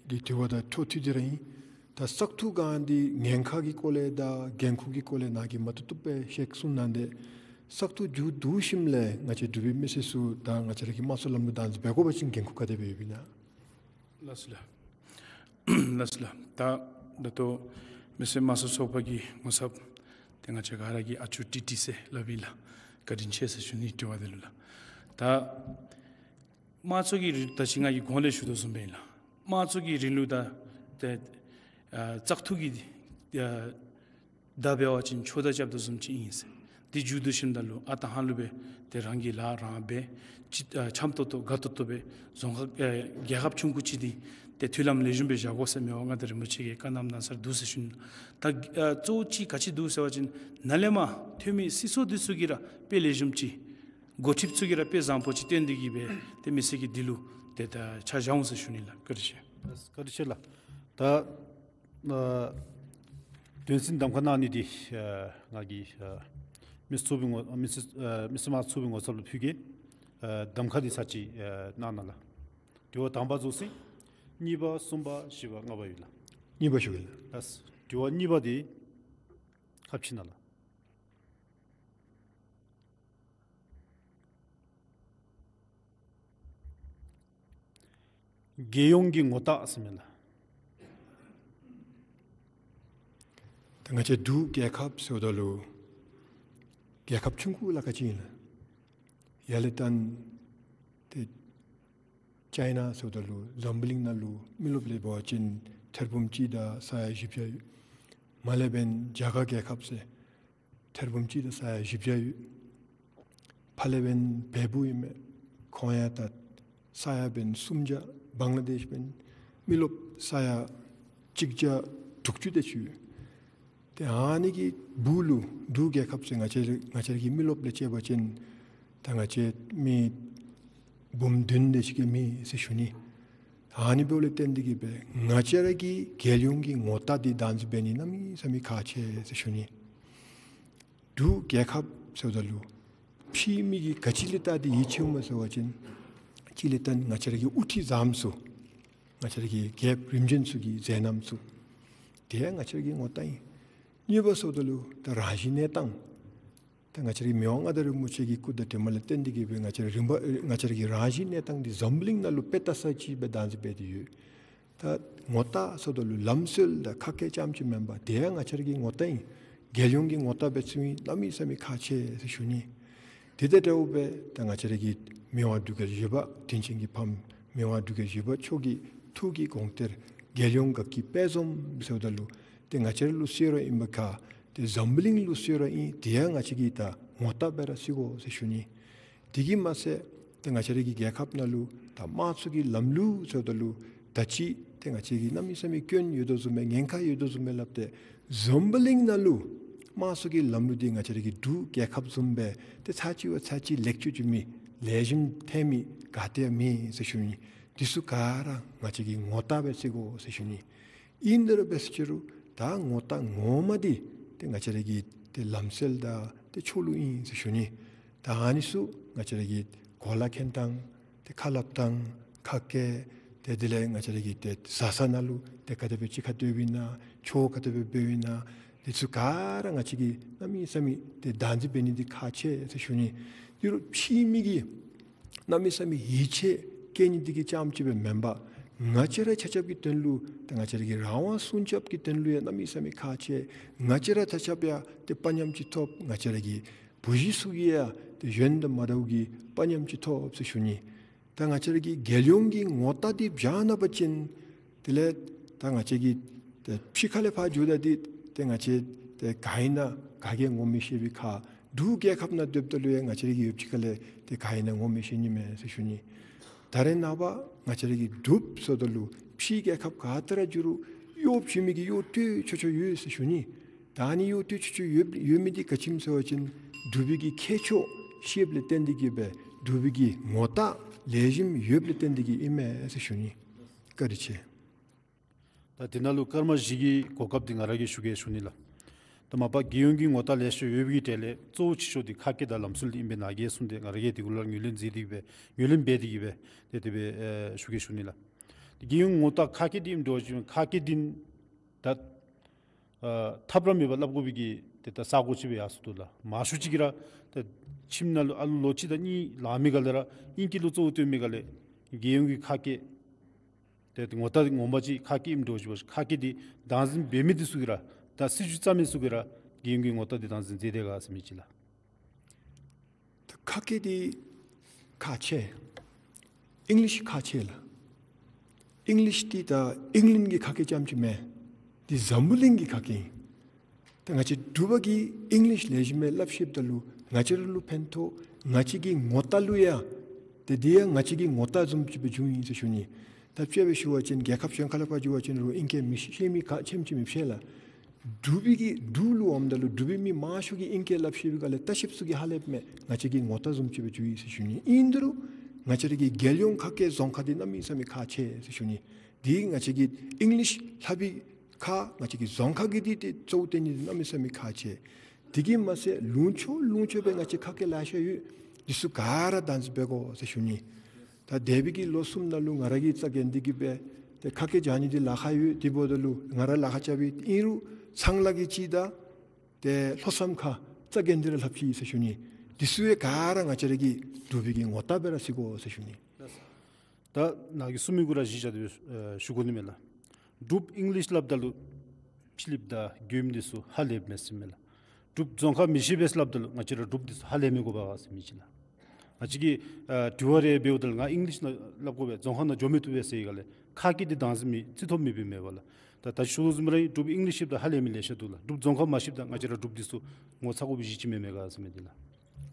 གི་དྲི་བ་དང་འཕྲོ་མཐུད་དེ་ར་ཨིན། ད་བཙག་འཐུ་སྒང་འདི་ཉེན་ཁ་གི་སྐོར་ལས་དང་འགན་ཁུར་གྱི་སྐོར་ལས་ནཱ་གིས་མ་བཏུབ་བཏུབ་སྦེ་བཤད་གསུངས་གནང་སྟེ། བཙག་འཐུ་མཇུག་བསྡུ་ཞིནམ་ལས་ང་བཅས་འབྲུག་པའི་མི་སེར་ཚུ་དང་ང་བཅས་ར་གི་དམངས་གཙོའི་ལམ་ལུགས་བདག་འཛིན་འབད་དགོ་པ་ཅིན་འགན་ཁུར་ག་དེ་སྦེ་ཡོདཔ་ཨིན་ན། ལགས་སོ་ལགས། ལགས་སོ་ལགས། ད་ད་ལྟོ་མི་སེར་དམངས་གཙོའི་ཚོགས་པ་གི་ངོ་ཚབ་ཏེ་ང་བཅས་ག་ར་གིས་ཨ་ཅོ་ཀྲི་ཀྲི་ཟེར་སླབ་ཨིན་ལགས། བཀའ་དྲིན་ཆེ་ཟེར་ཞུ་ནི། དྲི་བ་འདི་ལུ་ལགས། ད་དམངས་གཙོ་གི་རིང་ད་ཅི་ང་གིས་གོང་ལས་ཞུ་དོ་བཟུམ་སྦེ་ཨིན་ལགས། དམངས་གཙོ་གི་རིང་ལུགས་དང་ཏེ་ཨ་བཙག་འཐུ་གི་ཨ་ད་འབད་བ་ཅིན་ཕྱོགས་མཐུད་རྐྱབ་དོ་བཟུམ་ཅིག་ཨིན་ཟེར། འདི་མཇུག་བསྡུ་ཞིནམ་ད་ལུ་ཨ་རྟག་ཧ་ལུགས་སྦེ་ཏེ་རང་གི་ལཱ་རང་འབད་ཅི་ཨ་འཆམ་ཏོག་ཏོ་དགའ་ཏོག་ཏོ་སྦེ་རྫོང་ཁག་ཨ་རྒྱལ་ཁབ་ཆུང་ཀུ་ཅིག་འདི་ཏེ་མཐུན་ལམ་ལེགས་ཤོམ་སྦེ་བཞག་དགོ་ཟེར་མི་དབང་མངའ་བདག་རིན་པོ་ཆེ་གི་བཀའ་གནང་གནང་སར་འདུག་ཟེར་ཞུ་ནི། ད་ཨ་གཙོ་བོ་ཅིག་ག་ཅི་འདུག་ཟེར་བ་ཅིན་ནཱ་ལས་མར་འཐོན་མི་སྲིད་ཚོགས་འདི་ཚུ་གིས་ར་དཔེ་ལེགས་ཤོམ་ཅིག་འགོ་ཁྲིདཔ་ཚུ་གིས་ར་དཔེ་བཟང་པོ་ཅིག་སྟོན་འདི་གིས་སྦེ་ཏེ་མི་སེར་གྱིས་འདི་ལུ་ཏེ་ད་ཆ་བཞག་འོང་ཟེར་ཞུ་ནི་ལགས། བཀའ་དྲིན་ཆེ། བཀའ་དྲིན་ཆེ་ལགས། ད་ཨ་དོན་ཚན་གདམ་ཁ་གནང་ནི་འདི་ཨ་ང་གིས་ཨ་མི་སེར་ཚོགས་པའི་ངོ་ཨ་མི་སེར་ཨ་མི་སེར་དམངས་གཙོའི་ཚོགས་པའི་ངོ་ཚབ་ལུ་ཕུལ་གེ། ཨ་གདམ་ཁ་འདི་ཚར་གཅིག་ཨ་གནང་གནང་ལགས། དྲི་བ་དང་པ་རྫོགས་ཟིན། གཉིས་པ་གསུམ་པ་བཞི་པ་ལྔ་པ་ཡོད་ལགས། གཉིས་པ་ཞུ་གེ་ལགས། ལགས། དྲི་བ་གཉིས་པ་འདི་ཁ་ཕྱེ་གནང་ལགས། རྒྱལ་ཡོངས་ཀྱི་ངོ་རྟགས་ཟེར་མི་ལགས། ད་ང་བཅས་འབྲུག་རྒྱལ་ཁབ་ཟེརཝ་ད་ལུ་རྒྱལ་ཁབ་ཆུང་ཀུ་ལ་ཁག་ཅིག་ཨིན་ལགས། ཡར་ལས་བཏང་ཏེ་ཅའི་ན་ཟེརཝ་ད་ལུ་འཛམ་བུ་གླིང་ནང་ལུ་མི་རློབས་ལས་འབད་བ་ཅིན་ཐེར་འབུམ་གཅིག་དང་ས་ཡ་བཞི་བརྒྱ་ཡོད། མར་ལས་འབདན་རྒྱ་གར་རྒྱལ་ཁབ་ཟེར་ཐེར་འབུམ་གཅིག་དང་ས་ཡ་བཞི་བརྒྱ་ཡོད། ཕར་ལས་འབདན་བལ་པོ་ཨིན་མས། ཁོང་ཡང་ད་ས་ཡ་འབདན་སུམ་བརྒྱ། བང་ལ་དེཤ་འབདན་མི་རློབས་ས་ཡ་གཅིག་བརྒྱ་དྲུག་ཅུ་དེ་ཅིག་ཡོད། ཏེ་ཨ་ནི་གི་སྦུག་ལུ་འབྲུག་རྒྱལ་ཁབ་ཟེར་ང་བཅས་ང་བཅས་ར་གི་མི་རློབས་ལས་དཔྱད་པ་ཅིན་ད་ང་བཅས་མི་འབུམ་བདུན་དེ་ཅིག་གིས་མེད་ཟེར་ཞུ་ནི། ཨ་ནི་འབདཝ་ལས་བརྟེན་འདི་གིས་སྦེ་ང་བཅས་ར་གི་རྒྱལ་ཡོངས་ཀྱི་ངོ་རྟགས་འདི་བདག་འཛིན་འབད་ནི་གནམ་མེད་ས་མེད་ཁག་ཆེ་ཟེར་ཞུ་ནི། འབྲུག་རྒྱལ་ཁབ་ཟེརཝ་ད་ལུ་ཕྱི་མི་གིས་ག་ཅི་ལུ་བལྟ་སྟེ་ཡིད་ཆེས་འོང་མས་ཟེར་བ་ཅིན་གཅིག་ལས་བལྟ་ན་ང་བཅས་ར་གི་དབུ་ཁྲིད་བཟངམ་ཚུ་ང་བཅས་ར་གི་རྒྱལཔོ་རིམ་བྱོན་ཚུ་གི་མཛད་རྣམ་ཚུ་དེ་ཡང་ང་བཅས་ར་གི་ངོ་རྟགས་ཨིན། གཉིས་པ་ཟེརཝ་ད་ལུ་ད་རང་བཞིན་གནས་སྟངས། ད་ང་བཅས་ར་གི་མི་དབང་མངའ་བདག་རིན་པོ་ཆེ་གི་སྐུ་དང་གྲིབ་མ་ལས་བརྟེན་འདི་གིས་སྦེ་ང་བཅས་ར་རིམ་པ་ང་བཅས་ར་གི་རང་བཞིན་གནས་སྟངས་འདི་འཛམ་བུ་གླིང་ནང་ལུ་དཔེ་ལྟ་ས་ཅིག་སྦེ་བདག་འཛིན་འབད་དེ་ཡོད། ད་ངོ་རྟགས་ཟེརཝ་ད་ལུ་ལམ་སྲོལ་དང་ཁ་སྐད་རྐྱངམ་ཅིག་མེན་པར་དེ་ཡང་ང་བཅས་ར་གི་ངོ་རྟགས་ཨིན། རྒྱལ་ཡོངས་ཀྱི་ངོ་རྟགས་སྦེ་བརྩི་ནི་གནམ་མེད་ས་མེད་ཁག་ཆེ་ཟེར་ཞུ་ནི། དེ་དང་འདྲཝ་སྦེ་ད་ང་བཅས་ར་གི་མི་དབང་འབྲུག་རྒྱལ་བཞི་པ་དྲིན་ཅན་གྱི་ཕམ་མི་དབང་འབྲུག་རྒྱལ་བཞི་པ་མཆོག་གི་ཐུགས་ཀྱི་དགོངས་གཏེར་རྒྱལ་ཡོངས་དགའ་སྐྱིད་དཔལ་འཛོམས་ཟེརཝ་ད་ལུ་ཏེ་ང་བཅས་ར་ལུ་གསོལ་རས་ཨིན་པ་ཁར་ཏེ་འཛམ་བུ་གླིང་ལུ་གསོལ་རས་ཨིན། དེ་ཡང་ང་བཅས་ཀྱི་ད་ངོ་རྟགས་སྦེ་ར་བརྩི་དགོ་ཟེར་ཞུ་ནི། དེ་གིས་མ་ཚད་ཏེ་ང་བཅས་ར་གི་རྒྱལ་ཁབ་ནང་ལུ་ད་དམངས་གཙོ་གི་ལམ་ལུགས་ཟེརཝ་ད་ལུ་ད་ཅི་ཏེ་ང་བཅས་ཀྱི་གནམ་མེད་ས་མེད་སྐྱོན་ཡོད་དོ་བཟུམ་སྦེ་ཉེན་ཁ་ཡོད་དོ་བཟུམ་སྦེ་སླབ་སྟེ་འཛམ་བུ་གླིང་ནང་ལུ་དམངས་གཙོ་གི་ལམ་ལུགས་འདི་ང་བཅས་ར་གི་འབྲུག་རྒྱལ་ཁབ་བཟུམ་སྦེ་ཏེ་ཚར་གཅིག་བ་ཚར་གཅིག་ལེགས་བཅོས་ཅིག་མེད། ལེགས་ཤོམ་ཐོན་མི་ག་ཏེ་ཡང་མེད་ཟེར་ཞུ་ནི། འདི་ཚུ་ག་ར་ང་བཅས་ཀྱི་ངོ་རྟགས་སྦེ་བརྩི་དགོ་ཟེར་ཞུ་ནི། ཨིན་དེ་ར་འབད་ཟེར་ཅི་རུང་ད་ངོ་རྟགས་ངོ་མ་འདི་ཏེ་ང་བཅས་ར་གི་ཏེ་ལམ་སྲོལ་དང་ཏེ་ཆོས་ལུགས་ཨིན་ཟེར་ཞུ་ནི། ད་ཨ་ནི་ཚུ་ང་བཅས་ར་གི་གོ་ལ་མཁྱེན་ཐངས་ཏེ་ཁ་སླབ་ཐངས་ཁ་སྐད་ཏེ་དེ་ལས་ང་བཅས་ར་གི་ཏེ་བཟའ་ཚང་ནང་ལུ་ཏེ་ག་དེ་སྦེ་གཅིག་ཁར་སྡོདཔ་ཨིན་ན་ཆོས་ག་དེ་སྦེ་འབདཝ་ཨིན་ན་འདི་ཚུ་ག་ར་ང་བཅས་ཀྱིས་གནམ་མེད་ས་མེད་ཏེ་བདག་འཛིན་འབད་ནི་འདི་ཁག་ཆེ་ཟེར་ཞུ་ནི། དེ་རུང་ཕྱི་མི་གིས་གནམ་མེད་ས་མེད་ཡིད་ཆེས་བསྐྱེད་ནི་འདི་གིས་རྐྱངམ་ཅིག་སྦེ་མེན་པར་ང་བཅས་ར་ཆ་ཁྱབ་ཀྱི་དོན་ལུ་ཏེ་ང་བཅས་ར་གི་རང་དབང་སྲུང་སྐྱོབ་ཀྱི་དོན་ལུ་ཡང་གནམ་མེད་ས་མེད་ཁག་ཆེ། ང་བཅས་ར་ཆ་ཁྱབ་ཡང་ཏེ་དཔའ་ཉམས་ཅིག་ཐོབ། ང་བཅས་ར་གི་བུ་གཞི་ཚུ་གིས་ཡང་ཏེ་གཞན་དང་མ་འདྲཝ་གི་དཔའ་ཉམས་ཅིག་ཐོབ་ཟེར་ཞུ་ནི། ད་ང་བཅས་ར་གི་རྒྱལ་ཡོངས་ཀྱི་ངོ་རྟགས་འདི་བཞག་ན་པ་ཅིན་དེ་ལས་ད་ང་བཅས་ཀྱི་ ཏེ་ཕྱི་ཁ་ལས་ཕར་འགྱོཝ་ད་འདི་ཏེ་ང་བཅས་ཏེ་ག་ཨིན་ན་ག་གིས་ངོ་མི་ཤེས་པའི་ཁར་འབྲུག་རྒྱལ་ཁབ་ནང་སྡོདཔ་ད་ལུ་ཡང་ང་བཅས་ར་གི་ཡོདཔ་ཅིག་ཁ་ལས་ཏེ་ག་ཨིན་ན་ངོ་མི་ཤེས་ནི་མས་ཟེར་ཞུ་ནི། ད་རེས་ནངས་པ་ང་བཅས་ར་གི་འབྲུགཔ་ཟེརཝ་ད་ལུ་ཕྱིའི་རྒྱལ་ཁབ་ག་ཏེ་ར་འགྱོ་རུང་གཡོག་བྱིན་མི་གི་གཡོག་བཏུབ་ཆོག་ཆོག་ཡོད་ཟེར་ཞུ་ནི། ད་ཨ་ནི་གཡོག་བཏུབ་ཆོག་ཆོག་ཡོད་ཡོད་མི་འདི་ག་ཅི་སྨོ་ཟེར་བ་ཅིན་འབྲུག་པའི་གི་ཁྱད་ཆོས་ཤེསཔ་ལས་བརྟེན་ཏེ་གིས་སྦེ་འབྲུག་པའི་གི་ངོ་རྟགས་ལེགས་ཤོམ་ཡོདཔ་ལས་བརྟེན་ཏེ་གིས་ཨིན་མས་ཟེར་ཞུ་ནི། བཀའ་དྲིན་ཆེ། ད་དེ་ནང་ལུ་སྐར་མ་བཞི་གི་གོ་སྐབས་འདི་ང་ར་གིས་ཞུ་གེ་ཞུ་ནི་ལགས། ད་མ་པ་རྒྱལ་ཡོངས་ཀྱི་ངོ་རྟགས་ལེགས་ཤོམ་ཡོད་པའི་གྲས་ལས་གཙོ་བོ་ཆེ་ཤོས་འདི་ཁ་སྐད་དང་ལམ་སྲོལ་འདི་ཨིན་པས་ན་གེ་གསུངས་ཏེ་ང་ར་གིས་དེ་གུ་ལུ་ངོས་ལེན་མཛད་དེ་གིས་སྦེ་ངོས་ལེན་འབད་དེ་གིས་སྦེ་ཏེ་དེ་སྦེ་ཨེ་ཞུ་གེ་ཞུ་ནི་ལགས། ད་རྒྱལ་ཡོངས་ངོ་རྟགས་ཁ་སྐད་འདི་ཨིནམ་འདྲཝ་ཅིག་ཁ་སྐད་འདི་ད་ཨ་ཐབས་ར་མེད་པར་སླབ་དགོ་པའི་གི་ཏེ་ད་ས་གོ་ཅིག་སྦེ་ཡར་སོང་འདུག་ལགས། མང་ཤོས་ཅིག་གིས་ར་ད་ཁྱིམ་ནང་ལུ་ཨ་ལོ་ལོ་གཅིག་དང་གཉིས་ལང་མི་ག་ལས་ར་ཨིང་སྐད་ལུ་གཙོ་བོ་བཏོན་མི་ག་ལས་རྒྱལ་ཡོངས་ཀྱི་ཁ་སྐད་ཏེ་ངོ་རྟགས་ངོ་མ་ཅིག་ཁ་སྐད་ཨིནམ་འདྲཝ་ཅིག་ཁ་སྐད་འདི་བདག་འཛིན་འབད་མི་འདི་ཚུ་གིས་ར་ད་སྲིད་བྱུས་བརྩམ་མི་ཚུ་གིས་ར་རྒྱལ་ཡོངས་ཀྱི་ངོ་རྟགས་འདི་བདག་འཛིན་མཛད་དེ་ག་ཟེར་མི་ཅིག་ལགས། ད་ཁ་སྐད་འདི་ཁག་ཆེ། ཨིང་ལིཤ་ཁག་ཆེ་ལགས། ཨིང་ལིཤ་འདི་ད་ཨིང་ལེནཌ་གི་ཁ་སྐད་རྐྱངམ་ཅིག་མེན། འདི་འཛམ་བུ་གླིང་གི་ཁ་སྐད་ཨིན། ད་ང་བཅས་འབྲུག་པ་གིས་ཨིང་ལིཤ་ལེགས་ཤོམ་སྦེ་སླབ་ཤེསཔ་ད་ལུ་ང་བཅས་ར་ལུ་ཕན་ཐོགས། ང་བཅས་ཀྱི་ངོ་རྟགས་ལུ་ཡང་ཏེ་འདི་ཡང་ང་བཅས་ཀྱི་ངོ་རྟགས་བཟུམ་ཅིག་སྦེ་འགྱུརཝ་ཨིན་ཟེར་ཞུ་ནི། ད་དཔྱེ་སྦེ་ཞུ་བ་ཅིན་རྒྱལ་ཁབ་གཞན་ཁ་ལས་ཕར་འགྱོ་བ་ཅིན་རུང་ཨིང་སྐད་མི་ཤེས་མི་ཁག་ཆེམ་ཅིག་མི་ཤེས་ལགས། འབྲུག་པའི་གི་འབྲུག་ལུ་འོངམ་ད་ལུ་འབྲུག་པའི་མི་མང་ཤོས་ཀྱིས་ཨིང་སྐད་སླབ་ཤེས་པའི་སྒང་ལས་ལྟ་ཤེསཔ་ཚུ་གིས་ཧ་ལས་མས། ང་བཅས་ཀྱི་ངོ་རྟགས་བཟུམ་ཅིག་སྦེ་འགྱུརཝ་ཨིན་ཟེར་ཞུ་ནི། ཨིན་རུང་ང་བཅས་ར་གི་རྒྱལ་ཡོངས་ཁ་སྐད་རྫོང་ཁ་འདི་གནམ་མེད་ས་མེད་ཁག་ཆེ་ཟེར་ཞུ་ནི། འདི་ང་བཅས་ཀྱི་ཨིང་ལིཤ་ལྷབ་པའི་ཁར་ང་བཅས་ཀྱི་རྫོང་ཁ་གི་འདི་ཏེ་གཙོ་བོ་བཏོན་ནི་འདི་གནམ་མེད་ས་མེད་ཁག་ཆེ། དེ་གིས་མ་ཚད་ལུང་ཕྱོགས་ལུང་ཕྱོགས་སྦེ་ང་བཅས་ཁ་སྐད་ལེ་ཤ་ཡོད། འདི་ཚུ་ག་ར་བདག་འཛིན་འབད་དགོ་ཟེར་ཞུ་ནི། ད་འདས་པའི་གི་ལོ་གསུམ་ནང་ལུ་ང་ར་གིས་རྩ་འགེངས་ཏེ་གིས་སྦེ་ཏེ་ཁ་སྐད་སྦྱང་ནི་འདི་ལཱ་ཁག་ཡོད། དེ་འབདཝ་ད་ལུ་ང་ར་ལཱ་ཁག་རྐྱབ་ཨིན། ཨིན་རུང་ཚང་ལཱ་གི་ཅིག་དང་ཏེ་ལྷོ་མཚམས་ཁར་རྩ་འགེངས་ཏེ་ར་ལྷབ་ཅི་ཟེར་ཞུ་ནི། འདི་ཚུ་ཡང་ག་ར་ང་བཅས་ར་གི་འབྲུག་པའི་གི་ངོ་རྟགས་སྦེ་ར་བརྩི་དགོ་ཟེར་ཞུ་ནི། ད་ནཱ་གིས་གསུངས་མི་གུ་ར་གཞི་བཞག་སྟེ་ཨེ་ཞུ་དགོ་ནི་མས་ལགས། འབྲུགཔ་ཨིང་ལིཤ་སླབ་ད་ལུ་ཕྱི་གླིངཔ་དང་རྒོདམ་འདི་ཚུ་ཧ་ལས་མི་ཤེས་མས་ལགས། འབྲུགཔ་རྫོང་ཁ་མི་ཤེས་པས་སླབ་ད་ལུ་ང་བཅས་ར་འབྲུགཔ་འདི་ཚུ་ཧ་ལས་མི་དགོ་པས་ཟེར་མི་ཅིག་ལགས། ང་བཅས་ཀྱིས་ཨ་དྲི་བ་རེ་འབདཝ་ད་ལུ་ང་ཨིང་ལིཤ་ནང་སླབ་དགོ་པས། རྫོང་ཁ་ནང་འགྱོ་མི་བཏུབ་པས་ཟེར་བའི་སྒང་ལས་ཁ་སྐད་འདི་བདག་འཛིན་མི་བརྩི་མཐོང་མེད་པའི་མེད་པ་ལགས། ད་ད་ཞུ་དོ་བཟུམ་ར་ཨིན། འབྲུགཔ་ཨིང་ལིཤ་ཤེསཔ་ད་ཧ་ལས་མི་ལེ་ཤ་འདུག་ལགས། འབྲུགཔ་རྫོང་ཁ་མ་ཤེསཔ་ད་ང་བཅས་ར་འབྲུགཔ་འདི་ཚུ་ངོ་ཚ་དགོ་པའི་གཞི་ཅིག་མེད་མས་ག་ཟེར་མི་འདི་ལགས།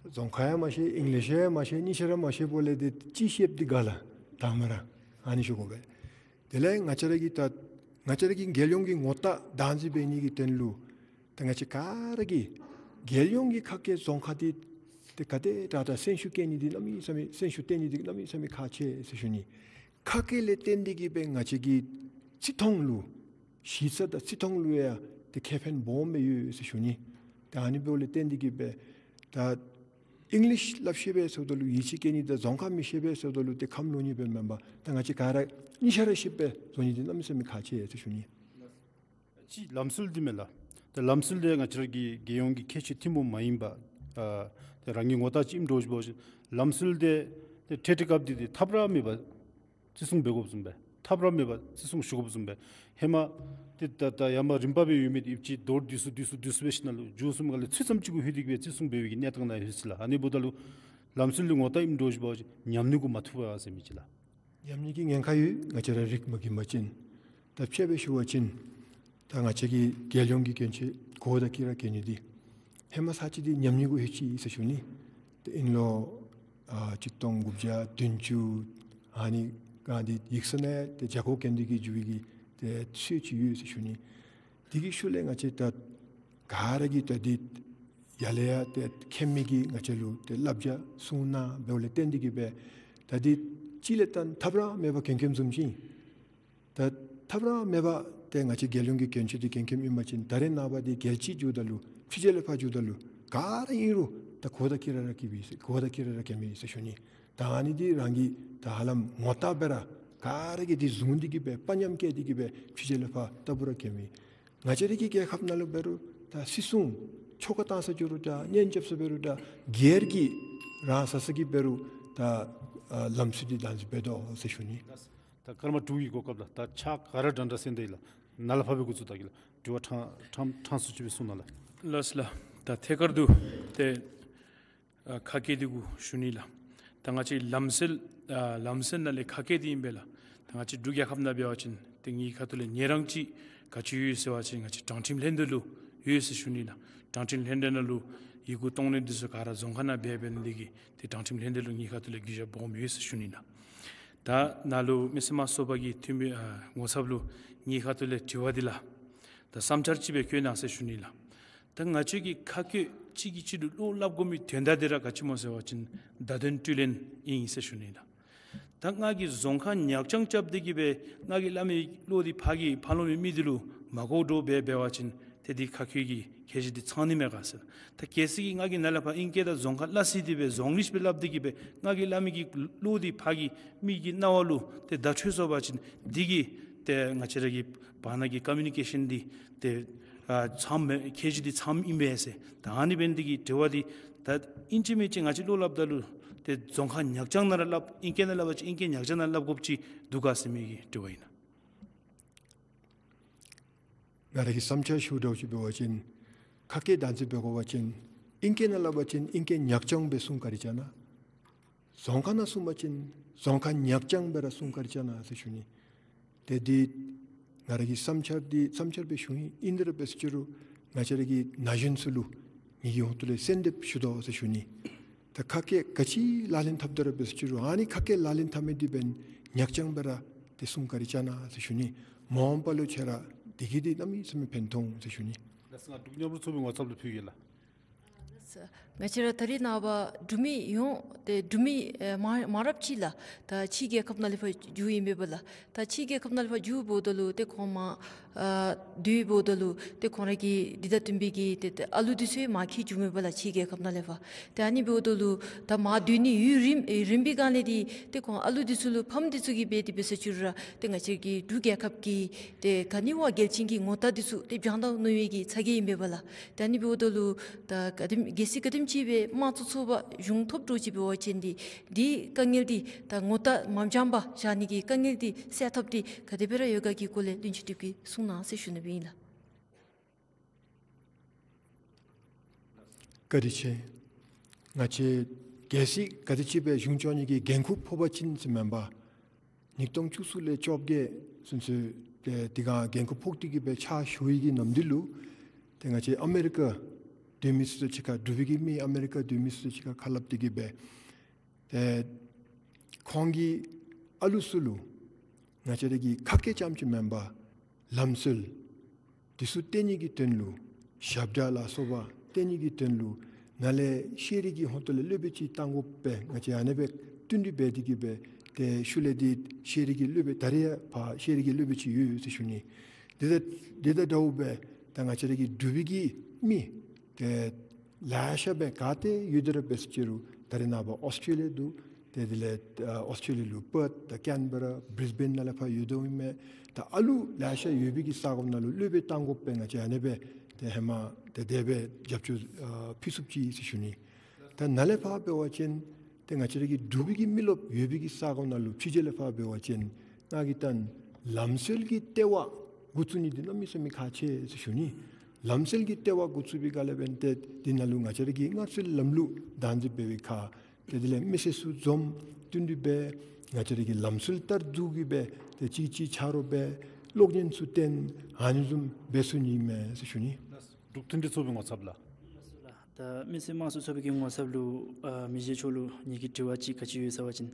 རྫོང་ཁ་ཡང་མ་ཤེས། ཨིང་ལིཤ་ཡང་མ་ཤེས། གཉིས་ཆ་ར་མ་ཤེསཔ་ལས་ཏེ་ཅིག་ཤེསཔ་འདི་ག་ལགས། དང་པ་ར་ཨ་ནི་ཞུ་དགོ་པས། དེ་ལས་ང་བཅས་ར་གི་ད་ང་བཅས་ར་གི་རྒྱལ་ཡོངས་ཀྱི་ངོ་རྟགས་བདག་འཛིན་འབད་ནི་གི་དོན་ལུ་ད་ང་བཅས་ག་ར་གིས་རྒྱལ་ཡོངས་ཀྱི་ཁ་སྐད་རྫོང་ཁ་འདི་ཏེ་ག་དེ་དྲག་དྲག་སེམས་ཤུགས་བསྐྱེད་ནི་འདི་གནམ་མེད་ས་མེད་སེམས་ཤུགས་བསྐྱེད་ནི་འདི་གནམ་མེད་ས་མེད་ཁག་ཆེ་ཟེར་ཞུ་ནི། ཁ་སྐད་ལས་བརྟེན་ཏེ་གིས་སྦེ་ང་བཅས་ཀྱི་བརྩི་མཐོང་ལུ་གཞི་རྩ་དང་བརྩི་མཐོང་ལུ་ཡང་ཏེ་ཁེ་ཕན་སྦོམ་སྦེ་ཡོད་ཟེར་ཞུ་ནི། ཏེ་ཨ་ནི་འབདཝ་ལས་བརྟེན་ཏེ་གིས་སྦེ་ད་ཨིང་ལིཤ་སླབ་ཤེས་པས་ཟེརཝ་ད་ལུ་ཡིད་ཆེས་བསྐྱེད་ནི་དང་རྫོང་ཁ་མི་ཤེས་པས་ཟེརཝ་ད་ལུ་ཏེ་ཁམས་ལོག་ནི་སྦེ་མེན་པར་ད་ང་བཅས་ག་ར་གཉིས་ཆ་ར་ཤེསཔ་སྦེ་བཟོ་ནི་འདི་གནམ་མེད་ས་མེད་ཁག་ཆེ་ཟེར་ཞུ་ནི། གཅིག་ལམ་སྲོལ་འདི་མས་ལགས། ཏེ་ལམ་སྲོལ་འདི་ང་བཅས་ར་གི་རྒྱལ་ཡོངས་ཀྱི་ཁྱད་ཆོས་ཐུན་མོང་མ་ཡིན་པ་ཨ་ཏེ་རང་གི་ངོ་རྟགས་ཅིག་ཨིནམ་འདྲཝ་ཅིག་འབད་བ་ཅིན་ལམ་སྲོལ་འདི་ཏེ་ཁྲལ་ཁྲལ་སྐབས་འདི་ཏེ་ཐབས་ར་མེད་པར་བརྩི་སྲུང་འབད་དགོཔ་བཟུམ་སྦེ་ཐབས་ར་མེད་པར་བརྩི་སྲུང་ཞུ་དགོཔ་བཟུམ་སྦེ་ཧེ་མ་ཏེ་ད་ད་ཡར་མར་རིམ་པ་སྦེ་ཡོད་མི་འདི་ཨིན་པ་ཅིན་མདོར་བསྡུས་སུ་བསྡུས་སུ་བསྡུས་སུ་སྦེ་ཞིནམ་ལས་མཇུག་གསུམ་ག་ལས་ཚུན་ཙམ་ཅིག་གུ་ལྷོད་དེ་གིས་སྦེ་བརྩི་སྲུང་འབད་བའི་གི་གནས་སྟངས་ནང་ཡོད་ཟེར་ལགས། ཨ་ནི་འབདཝ་ད་ལུ་ལམ་སྲོལ་འདི་ངོ་རྟགས་ཨིནམ་འདྲཝ་ཅིག་འབད་བ་ཅིན་ཉམས་ནི་གུ་མ་ཐུག་པས་ཟེར་མི་ཅིག་ལགས། ཉམས་ནི་གི་ཉེན་ཁ་ཡོད། ང་བཅས་ར་རིག་མ་གིས་མ་བྱིན། ད་དཔྱེ་སྦེ་ཞུ་བ་ཅིན་ད་ང་བཅས་ཀྱི་རྒྱལ་ཡོངས་ཀྱི་གྱོན་ཆས་གོ་བརྡ་བཀོད་ར་གྱོན་ནི་འདི་ཧེ་མ་ཚར་གཅིག་འདི་ཉམས་ནི་གུ་ལྷོད་ཅི་ཟེར་ཞུ་ནི། ཏེ་ཨིན་ལོ་ཨ་གཅིག་སྟོང་དགུ་བརྒྱ་བདུན་ཅུ་ཨ་ནི་ག་འདི་ཡིག་ཚང་ནང་ཏེ་བྱ་གོ་གྱོན་ཏེ་གིས་འགྱོ་བའི་གི་ཏེ་སྲོལ་ཅིག་ཡོད་ཟེར་ཞུ་ནི། དེ་གི་ཤུལ་ལས་ང་བཅས་ད་ག་ར་གིས་ད་འདི་ཡར་ལས་ཡར་ཏེ་མཁྱེན་མི་གིས་ང་བཅས་ལུ་ཏེ་བསླབ་བྱ་གསུངས་གནང་འབདཝ་ལས་བརྟེན་ཏེ་གིས་སྦེ་ད་འདི་གཅིག་ལས་ད་ཐབས་ར་མེད་པར་གྱོན་གྱོནམ་བཟུམ་ཅིག་ཨིན། ད་ཐབས་ར་མེད་པར་ཏེ་ང་བཅས་རྒྱལ་ཡོངས་ཀྱི་གྱོན་ཆས་འདི་གྱོན་གྱོནམ་ཨིན་པ་ཅིན་ད་རེས་ནངས་པ་འདི་རྒྱལ་སྤྱི་འགྱོཝ་ད་ལུ་ཕྱི་རྒྱལ་ལས་ཕར་འགྱོཝ་ད་ལུ་ག་ར་ཨིན་རུང་ད་གོ་བརྡ་བཀོད་ར་ར་གྱོན་མི་གོ་བརྡ་བཀོད་ར་ར་གྱོན་མི་ཟེར་ཞུ་ནི། ད་ཨ་ནི་འདི་རང་གི་ད་ཧ་ལམ་ངོ་རྟགས་སྦེ་ར་ག་ར་གིས་འདི་བཟུང་སྟེ་གིས་སྦེ་དཔའ་ཉམས་བསྐྱེད་དེ་གིས་སྦེ་ཕྱི་རྒྱལ་ལས་ཕར་ལྟ་བུ་ར་གྱོན་མི། ང་བཅས་ར་གི་རྒྱལ་ཁབ་ནང་ལུ་འབད་རུང་ད་སྲིད་སྲུང་ཆོ་ག་བཏང་ས་འགྱོ་རུང་ད་གཉེན་རྐྱབ་ས་འབད་རུང་ད་སྒེར་གྱི་རང་ས་ས་གི་འབད་རུང་ད་ཨ་ལམ་སྲོལ་འདི་བདག་འཛིན་འབད་དོ་ཟེར་ཞུ་ནི། ད་སྐར་མ་དྲུག་གི་གོ་སྐབས་ལགས། ད་ཕྱག་ག་ར་འདྲན་འདྲ་གསན་ཏེ་ལགས། ནཱ་ལས་ཕར་སྦེ་འགོ་བཙུགས་ད་གེ་ལགས། དྲི་བ་ཕྲང་ཕྲང་ཕྲང་སུ་ཅིག་སྦེ་གསུང་གནང་ལགས། ལགས་ལགས། ད་ཐད་ཀར་དུ་ཏེ་ཨ་ཁ་སྐད་འདི་གུ་ཞུ་ནི་ལགས། ད་ང་བཅས་ལམ་སྲོལ་ཨ་ལམ་སྲོལ་ནང་ལས་ཁ་སྐད་འདི་ཨིན་པས་ལགས། ད་ང་བཅས་འབྲུག་རྒྱལ་ཁབ་ནང་འབད་བ་ཅིན་ཏེ་ངེའི་ཁ་ཐུག་ལས་ཉེ་རང་ཅིག་ ག་ཅི་ཡོད་ཟེར་བ་ཅིན་ང་བཅས་དྲང་ཁྲིམས་ལྷན་སྡེ་ལུ་ཡོད་ཟེར་ཞུ་ནི་ལགས། དྲང་ཁྲིམས་ལྷན་སྡེ་ནང་ལུ་ཡི་གུ་གཏོང་ནི་འདི་ཚུ་ག་ར་རྫོང་ཁག་ནང་འབད་འབད་ནི་འདི་གིས་ཏེ་དྲང་ཁྲིམས་ལྷན་སྡེ་ལུ་ངེའི་ཁ་ཐུག་ལས་གུས་ཞབས་སྦོམ་ཡོད་ཟེར་ཞུ་ནི་ལགས། ད་ནཱ་ལུ་མི་སེར་དམངས་ཚོགས་པ་གི་འཐུས་མི་ཨ་ངོ་ཚབ་ལུ་ངེའི་ཁ་ཐུག་ལས་དྲི་བ་འདི་ལགས། ད་བསམ་འཆར་ཅིག་སྦེ་བཀོད་གནང་ཟེར་ཞུ་ནི་ལགས། ད་ང་བཅས་ཀྱི་ཁ་བཀོད་གཅིག་གིས་གཅིག་ལུ་བློ་སླབ་དགོ་མི་དོན་དག་འདི་ར་ག་ཅི་སྨོ་ཟེར་བ་ཅིན་བརྡ་དོན་སྤྲོད་ལེན་ཨིན་ཟེར་ཞུ་ནི་ལགས། ད་ང་གིས་རྫོང་ཁག་ཉག་རྐྱང་རྐྱབ་སྟེ་གིས་སྦེ་ང་གིས་སླབ་མི་བློ་འདི་ཕར་གྱི་ཕར་ལོགས་མི་མི་འདི་ལུ་མ་གོ་འགྱོ་སྦེ་འབད་བ་ཅིན་ཏེ་འདི་ཁ་བཀོད་ཀྱི་ཁྱད་གཞི་འདི་ཚང་ནི་མས་ག་ཟེར། ད་གལ་སྲིད་ཀྱིས་ང་གིས་ནཱ་ལས་ཕར་ཨིང་སྐད་དང་རྫོང་ཁ་སླ་བསྲེ་སྟེ་སྦེ་རྫོང་ཨིང་ལིཤ་སྦེ་སླབ་སྟེ་གིས་སྦེ་ང་གིས་སླབ་མི་གི་བློ་འདི་ཕར་གྱི་མི་གི་རྣ་བ་ལུ་ཏེ་བརྡ་འཕྲོད་སོང་པ་ཅིན་འདི་གིས་ཏེ་ང་བཅས་ར་གི་བར་ན་གི་ཀོ་མིའུ་ནི་ཀེ་ཤཱན་འདི་ཏེ་ཨ་ཚངམ་མས། ཁྱད་གཞི་འདི་ཚངམ་ཨིན་པས་ཟེར། ད་ཨ་ནི་འབད་ནི་འདི་གིས་དྲི་བ་འདི་ད་ཨིན་ཅི་མིན་ཅི་ང་བཅས་བློ་སླབ་ད་ལུ་ཏེ་རྫོང་ཁག་ཉག་རྐྱང་ནང་ར་སླབ་ཨིང་སྐད་ནང་སླབ་པ་ཅིན་ཨིང་སྐད་ཉག་རྐྱང་ནང་སླབ་དགོཔ་ཅིག་འདུག་ག་ཟེར་མི་གི་དྲི་བ་ཨིན་ལགས། ང་ར་གི་བསམ་འཆར་ཞུཝ་འདྲཝ་ཅིག་འབད་བ་ཅིན་ཁ་སྐད་བདག་འཛིན་འབད་དགོ་པ་ཅིན་ཨིང་སྐད་ནང་སླབ་པ་ཅིན་ཨིང་སྐད་ཉག་རྐྱང་སྦེ་གསུང་ག་ར་ཅ་ན། རྫོང་ཁག་ནང་གསུངས་པ་ཅིན་རྫོང་ཁག་ཉག་རྐྱང་སྦེ་ར་གསུང་ག་ར་ཅ་ན་ཟེར་ཞུ་ནི། ཏེ་འདི་ང་ར་གི་བསམ་འཆར་འདི་བསམ་འཆར་སྦེ་ཞུ་ནི་ཨིན། དེ་ར་འབད་ཟེར་ཅི་རུང་ང་བཅས་ར་གི་ན་གཞོན་ཚུ་ལུ་ངེ་གི་ཧོངས་ཏོ་ལས་གསོལ་འདེབས་ཞུ་དོ་ཟེར་ཞུ་ནི། ད་ཁ་སྐད་ག་ཅི་ལག་ལེན་འཐབ་དེ་ར་འབད་ཟེར་ཅི་རུང་ཨ་ནི་ཁ་སྐད་ལག་ལེན་འཐབ་མི་འདི་འབདན་ཉག་རྐྱང་སྦེ་ར་ཏེ་གསུང་ག་ར་ཅ་ན་ཟེར་ཞུ་ནི། མ་འོངས་པ་ལུ་ཁྱེད་ར་འདི་གིས་འདི་གནམ་མེད་ས་མེད་ཕན་ཐོགས་ཟེར་ཞུ་ནི། ལགས་སོ། ང་འབྲུག་མཉམ་རུབ་ཚོགས་པའི་ངོ་ཚབ་ལུ་ཕུལ་གེ་ལགས། ང་བཅས་ར་ད་རེས་ནངས་པ་འབྲུག་མི་ཡོངས་ཏེ་འབྲུག་མི་ཨེ་མ་མང་རབས་ཅིག་ལགས། ད་ཕྱི་རྒྱལ་ཁབ་ནང་ལས་ཕར་འགྱོཝ་ཨིན་པས་ལགས། ད་ཕྱི་རྒྱལ་ཁབ་ནང་ལས་ཕར་འགྱོཝ་འབདཝ་ད་ལུ་ཏེ་ཁོང་མར་ཨ་སྡོདཔ་འབདཝ་ད་ལུ་ཏེ་ཁོང་ར་གི་འདི་དང་བསྟུན་པའི་གི་ཏེ་ཏེ་ཨ་ལུ་འདི་ཚུ་ཡང་མར་འཁྱིད་འགྱོཝ་ཨིན་པས་ལགས། ཕྱི་རྒྱལ་ཁབ་ནང་ལས་ཕར། ཏེ་ཨ་ནི་འབདཝ་ད་ལུ་ད་མར་སྡོད་ནི་ཡུན་རིངམ་ཨེ་རིངམ་པའི་སྒང་ལས་འདི་ཏེ་ཁོང་ཨ་ལུ་འདི་ཚུ་ལུ་ཕམ་འདི་ཚུ་གིས་འབད་དེ་འབད་ཟེར་ཅི་རུང་ར་ཏེ་ང་བཅས་ཀྱི་འབྲུག་རྒྱལ་ཁབ་ཀྱི་ཏེ་ག་ནི་བ་གལ་ཆེན་གྱི་ངོ་རྟགས་འདི་ཚུ་ཏེ་བྱང་དང་ནུ་བའི་གི་ཚ་གྱང་ཨིན་པས་ལགས། ཏེ་ཨ་ནི་འབདཝ་ད་ལུ་ད་ག་དེམ་གལ་སྲིད་ག་དེམ་ཅིག་སྦེ་དམངས་གཙོ་ཚོགས་པ་གཞུང་ཐོབ་འགྱོ་ཅི་འབད་བ་ཅིན་འདི་འདི་དཀའ་ངལ་འདི་ད་ངོ་རྟགས་མ་འཇམ་པར་བཞག་ནི་གི་དཀའ་ངལ་འདི་སེལ་ཐབས་འདི་ག་དེ་སྦེ་ར་ཡོད་ག་གི་སྐོར་ལས་བློན་ཆེན་ཁྲི་གིས་གསུང་གནང་ཟེར་ཞུ་ནི་སྦེ་ཨིན་ལགས། བཀའ་དྲིན་ཆེ། ང་བཅས་གལ་སྲིད་ག་དེ་ཅིག་སྦེ་གཞུང་བཅོ་ནི་གི་འགན་ཁུར་ཕོག་པ་ཅིན་ཟེར་མེན་པར་ཉིས་སྟོང་བཅུ་གསུམ་ལས་བཅོ་བརྒྱད་ཚུན་ཚོད་ཏེ་འདི་ག་འགན་ཁུར་ཕོག་སྟེ་གིས་སྦེ་ཕྱག་ཞུ་བའི་གི་ནམ་དུས་ལུ་ཏེ་ང་བཅས་ཨ་མི་རི་ཀ་སྡོད་མི་ཚུ་དང་གཅིག་ཁར་འབྲུག་པའི་གི་མི་ཨ་མི་རི་ཀ་སྡོད་མི་ཚུ་དང་གཅིག་ཁར་ཁ་སླབ་སྟེ་གིས་སྦེ་ཏེ་ཁོང་གིས་ཨ་ལུ་ཚུ་ལུ་ང་བཅས་ར་གི་ཁ་སྐད་རྐྱངམ་ཅིག་མེན་པར་ལམ་སྲོལ་འདི་ཚུ་སྟོན་ནི་གི་དོན་ལུ་ཞབས་གྲངས་ལ་སོགས་པ་སྟོན་ནི་གི་དོན་ལུ་ནཱ་ལས་ཤེས་རིག་གི་ཧོངས་ཏོ་ལས་སློབ་དཔོན་ཅིག་བཏང་དགོ་པས། ང་བཅས་ཨ་ནི་སྦེ་བསྟུན་གྲོས་འབད་དེ་གིས་སྦེ་ཏེ་ཤུལ་ལས་འདི་ཤེས་རིག་གི་སློབ་དཔོན་ད་རེས་ཡང་ཕར་ཤེས་རིག་གི་སློབ་དཔོན་ཅིག་ཡོད་ཟེར་ཞུ་ནི། འདི་དང་འདི་དང་འདྲཝ་སྦེ་ད་ང་བཅས་ར་གི་འབྲུག་པའི་གི་མི་ཏེ་ལེ་ཤ་སྦེ་ག་ཏེ་ཡོད་དེ་ར་འབད་ཟེར་ཅི་རུང་ད་རེས་ནངས་པ་ཨོསི་ཊྲེ་ལི་ཡ་འདུག། ཏེ་དེ་ལས་ཨ་ཨོསི་ཊྲེ་ལི་ཡ་ལུ་པརཐ་དང་ཀེན་བེ་ར་བིརིས་བེན་ནང་ལས་ཕར་ཡོད་དོ་ཨིན་མས། ད་ཨ་ལུ་ལེ་ཤ་ཡོད་པའི་གི་ས་གོ་ནང་ལུ་སློབ་དཔོན་བཏང་དགོ་པས། ང་བཅས་ཨ་ནི་སྦེ་ཏེ་ཧེ་མ་ཏེ་དེ་སྦེ་རྒྱབ་སྐྱོར་ཨ་ཕུལ་ཚུགསཔ་ཅིག་ཟེར་ཞུ་ནི། ད་ནཱ་ལས་ཕར་འབད་བ་ཅིན་ཏེ་ང་བཅས་ར་གི་འབྲུག་པའི་གི་མི་རློབས་ཡོད་པའི་གི་ས་གོ་ནང་ལུ་ཕྱི་རྒྱལ་ལས་ཕར་འབད་བ་ཅིན་ང་གིས་ད་ལམ་སྲོལ་གྱི་ལྟེ་བ་འགོ་བཙུགས་ནི་འདི་གནམ་མེད་ས་མེད་ཁག་ཆེ་ཟེར་ཞུ་ནི། ལམ་སྲོལ་གྱི་ལྟེ་བ་འགོ་བཙུགས་པའི་སྒང་ལས་འབདན་ཏེ་འདི་ནང་ལུ་ང་བཅས་ར་གི་སྔར་སྲོལ་ལམ་ལུགས་བདག་འཛིན་འབད་བའི་ཁར་ཏེ་དེ་ལས་མི་སེར་ཚུ་འཛོམས་བསྟུན་གྲོས་འབད་ང་བཅས་ར་གི་ལམ་སྲོལ་ལྟར་འཛུལ་གྱིས་སྦེ་ཏེ་གཅིག་གིས་གཅིག་ཆ་རོགས་འབད་གློག་བརྙན་ཚུ་སྟོན་ཨ་ནི་བཟུམ་འབད་ཚུགས་ནི་མས་ཟེར་ཞུ་ནི། འབྲུག་མཐུན་སྒྲིལ་ཚོགས་པའི་ངོ་ཚབ་ལགས། ད་མི་སེར་དམངས་གཙོ་ཚོགས་པའི་གི་ངོ་ཚབ་ལུ་ཨ་མི་རྗེ་མཆོག་ལུ་ངེ་གི་དྲི་བ་ཅིག་ག་ཅི་ཡོད་ཟེར་བ་ཅིན་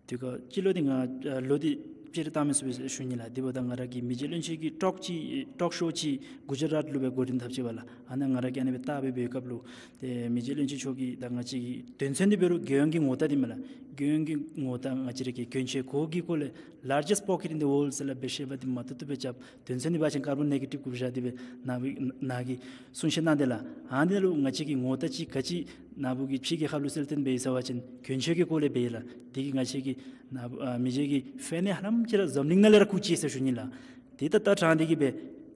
དེ་ག་སྤྱི་ལོ་འདི་ང་ཨ་ལོ་འདི་སྤྱིར་བཏང་མི་ཚུགས་པས་ཞུ་ནི་ལགས། དེ་འབདཝ་ད་ང་ར་གིས་མི་རྗེ་བློན་ཆེན་གྱི་ཊོག་ཅིག་ཊོག་ཤོ་ཅིག་གུ་ཇ་རཱཊ་ལུ་སྦེ་འགོ་འདྲེན་འཐབ་ཅི་པས་ལགས། ཨ་ནཱ་ང་ར་གིས་ཨ་ནི་སྦེ་བལྟ་སྦེ་འབད་བའི་སྐབས་ལུ་ཏེ་མི་རྗེ་བློན་ཆེན་མཆོག་གིས་ད་ང་བཅས་ཀྱི་དོན་ཚན་འདི་འབད་རུང་རྒྱལ་ཡོངས་ཀྱི་ངོ་རྟགས་འདི་མས་ལགས། རྒྱལ་ཡོངས་ཀྱི་ངོ་རྟགས་ང་བཅས་ར་གི་གྱོན་ཆས་གོ་གི་སྐོར་ལས་largest pocket in the world ཟེར་སླབ་སྦེ་བཤད་པ་འདི་མ་བཏུབ་བཏུབ་སྦེ་རྐྱབ། དོན་ཚན་འདི་འབད་བ་ཅིན་ཀར་བོན་ནེ་གེ་ཊིབ་གུ་བཞག་སྟེ་སྦེ་ནཱ་སྦེ་ནཱ་གིས་གསུང་བཤད་གནང་སྟེ་ལགས། ཨ་ནི་ལུ་ང་བཅས་ཀྱི་ངོ་རྟགས་ཅིག་ག་ཅི་ནཱ་བུ་གིས་ཕྱི་རྒྱལ་ཁབ་ལུ་གསལ་སྟོན་འབད་ཡི་ཟེར་བ་ཅིན་གྱོན་ཆས་ཀྱི་སྐོར་ལས་འབད་ཡི་ལགས། དེ་གིས་ང་བཅས་ཀྱི་ནཱ་བུ་ཨ་མི་རྗེ་གི་ཕེན་ནི་ཧ་ལམ་ཅིག་ར་འཛམ་གླིང་ནང་ལས་ར་བཀུག་ཅི་ཟེར་ཞུ་ནི་ལགས། དེ་ད་ལྟ་དྲང་སྟེ་གིས་སྦེ་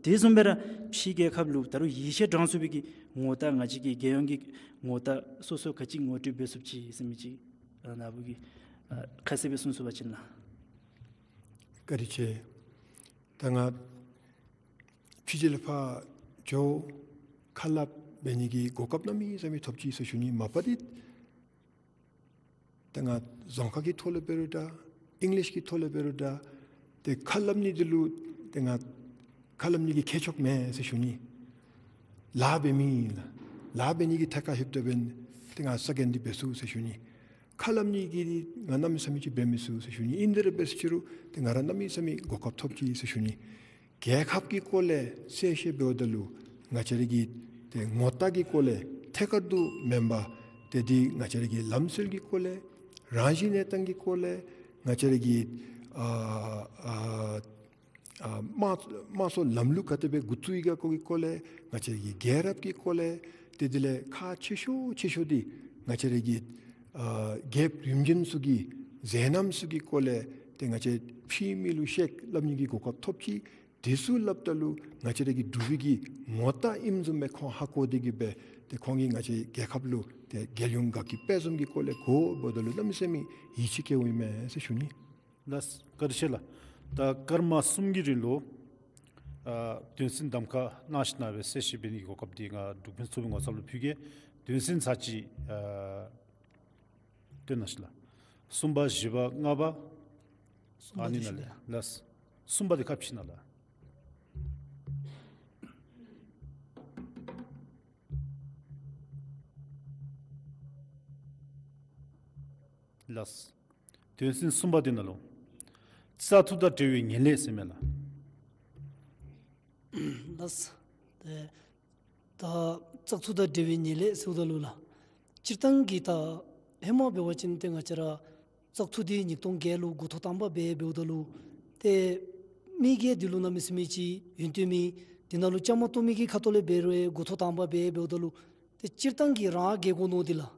དེ་བཟུམ་སྦེ་ར་ཕྱི་རྒྱལ་ཁབ་ལུ་ད་རུང་ཡིད་ཆེས་དྲང་ཚུགས་པའི་གི་ངོ་རྟགས་ང་བཅས་ཀྱི་རྒྱལ་ཡོངས་ཀྱི་ངོ་རྟགས་སོ་སོ་ག་ཅི་ངོ་སྤྲོད་འབད་ཚུགས་ཅི་ཟེར་མི་ཅིག་ཨ་ནཱ་བུ་གིས་ཨ་ཁ་གསལ་སྦེ་གསུང་ཚུགས་པ་ཅིན་ལགས། བཀའ་དྲིན་ཆེ། ད་ང་ཕྱི་རྒྱལ་ལས་ཕར་འགྱོ་ཁ་སླབ་འབད་ནི་གི་གོ་སྐབས་གནམ་མེད་ས་མེད་ཐོབ་ཅི་ཟེར་ཞུ་ནི། མ་པ་འདི་ད་ང་རྫོང་ཁ་གི་ཐོག་ལས་འབད་རུང་འདྲ་ཨིང་ལིཤ་གི་ཐོག་ལས་འབད་རུང་འདྲ་ཏེ་ཁ་སླབ་ནི་འདི་ལུ་ཏེ་ང་ ཁ་སླབ་ནི་གི་ཁྱད་ཆོས་མེད་ཟེར་ཞུ་ནི། ལཱ་འབད་མི་ལཱ་འབད་ནི་གི་ཐད་ཁར་ལྷོདཔ་ད་འབདན་ཏེ་ང་ས་གནས་འདི་འབད་ཚུགས་ཟེར་ཞུ་ནི། ཁ་སླབ་ནི་གི་ང་གནམ་མེད་ས་མེད་ཅིག་འབད་མི་ཚུགས་ཟེར་ཞུ་ནི། ཨིན་དེ་ར་འབད་ཟེར་ཅི་རུང་ཏེ་ང་ར་གནམ་མེད་ས་མེད་གོ་སྐབས་ཐོབ་ཅི་ཟེར་ཞུ་ནི། རྒྱལ་ཁབ་ཀྱི་སྐོར་ལས་གསལ་བཤད་འབདཝ་ད་ལུ་ང་བཅས་ར་གི་ཏེ་ངོ་རྟགས་ཀྱི་སྐོར་ལས་ཐད་ཀར་དུ་མེན་པར་ཏེ་འདི་ང་བཅས་ར་གི་ལམ་སྲོལ་གྱི་སྐོར་ལས་རང་བཞིན་གནས་སྟངས་ཀྱི་སྐོར་ལས་ང་བཅས་ར་གི་ཨ་ཨ་ཨ་དམངས་དམངས་གཙོའི་ལམ་ལུགས་ག་དེ་སྦེ་འགོ་བཙུགས་ཡི་ག་གོ་གི་སྐོར་ལས་ང་བཅས་ར་གི་རྒྱལ་རབས་ཀྱི་སྐོར་ལས་ཏེ་དེ་ལས་ཁག་ཆེ་ཤོས་ཆེ་ཤོས་འདི་ང་བཅས་ར་གི་ཨ་རྒྱལཔོ་རིམ་བྱོན་ཚུ་གི་མཛད་རྣམ་ཚུ་གི་སྐོར་ལས་ཏེ་ང་བཅས་ཕྱི་མི་ལུ་བཤད་སླབ་ནི་གི་གོ་སྐབས་ཐོབ་ཅི། དེ་ཚུ་སླབ་ད་ལུ་ང་བཅས་ར་གི་འབྲུག་པའི་གི་ངོ་རྟགས་ཨིནམ་བཟུམ་སྦེ་ཁོང་ཧ་གོ་སྟེ་གི་སྦེ་ཏེ་ཁོང་གིས་ང་བཅས་རྒྱལ་ཁབ་ལུ་ཏེ་རྒྱལ་ཡོངས་དགའ་སྐྱིད་དཔལ་འཛོམས་ཀྱི་སྐོར་ལས་གོཝ་འབདཝ་ད་ལུ་གནམ་མེད་ས་མེད་ཡིད་ཆེས་བསྐྱེདཔ་ཨིན་མས་ཟེར་ཞུ་ནི། ལགས་སོ། བཀའ་དྲིན་ཆེ་ལགས། ད་སྐར་མ་གསུམ་གྱི་རིང་ལུ་ཨ་དོན་ཚན་གདམ་ཁ་གནང་ཞིནམ་ལས་གསལ་བཤད་འབད་ནི་གི་གོ་སྐབས་འདི་ང་འབྲུག་པའི་ཚོགས་པའི་ངོ་ཚབ་ལུ་ཕུལ་གེ། དོན་ཚན་ཚར་གཅིག་ཨ་སྟོན་གནང་ཞིག་ལགས། གསུམ་པ་བཞི་པ་ལྔ་པ་གསུམ་པ་ཨ་ནི་ནང་ལས་ལགས། གསུམ་པ་འདི་ཁ་ཕྱེ་གནང་ལགས། ལགས། དོན་ཚན་གསུམ་པ་འདི་ནང་ལུ་བཙག་འཐུ་དང་འབྲེལ་བའི་ངན་ལྷད་ཟེར་མས་ལགས། ལགས། ཏེ་ད་བཙག་འཐུ་དང་འབྲེལ་བའི་ངན་ལྷད་ཟེརཝ་ད་ལུ་ལགས། སྤྱིར་བཏང་གི་ད་ཧེ་མ་འབད་བ་ཅིན་ཏེ་ང་བཅས་ར་བཙག་འཐུ་འདི་ཉིས་སྟོང་བརྒྱད་ལུ་འགོ་ཐོག་དང་པ་འབད་འབདཝ་ད་ལུ་ཏེ་མི་སྒེར་འདི་ལུ་གནམ་མེད་ས་མེད་ཅིག་ཡོན་ཏན་མེད། འདི་ནང་ལུ་བཅའ་མར་གཏོགས་མི་གི་ཁ་ཐུག་ལས་འབད་རུང་འགོ་ཐོག་དང་པ་འབད་འབདཝ་ད་ལུ་ཏེ་སྤྱིར་བཏང་གི་རང་རྒྱལ་ཁབ་ནང་འདི་ལགས།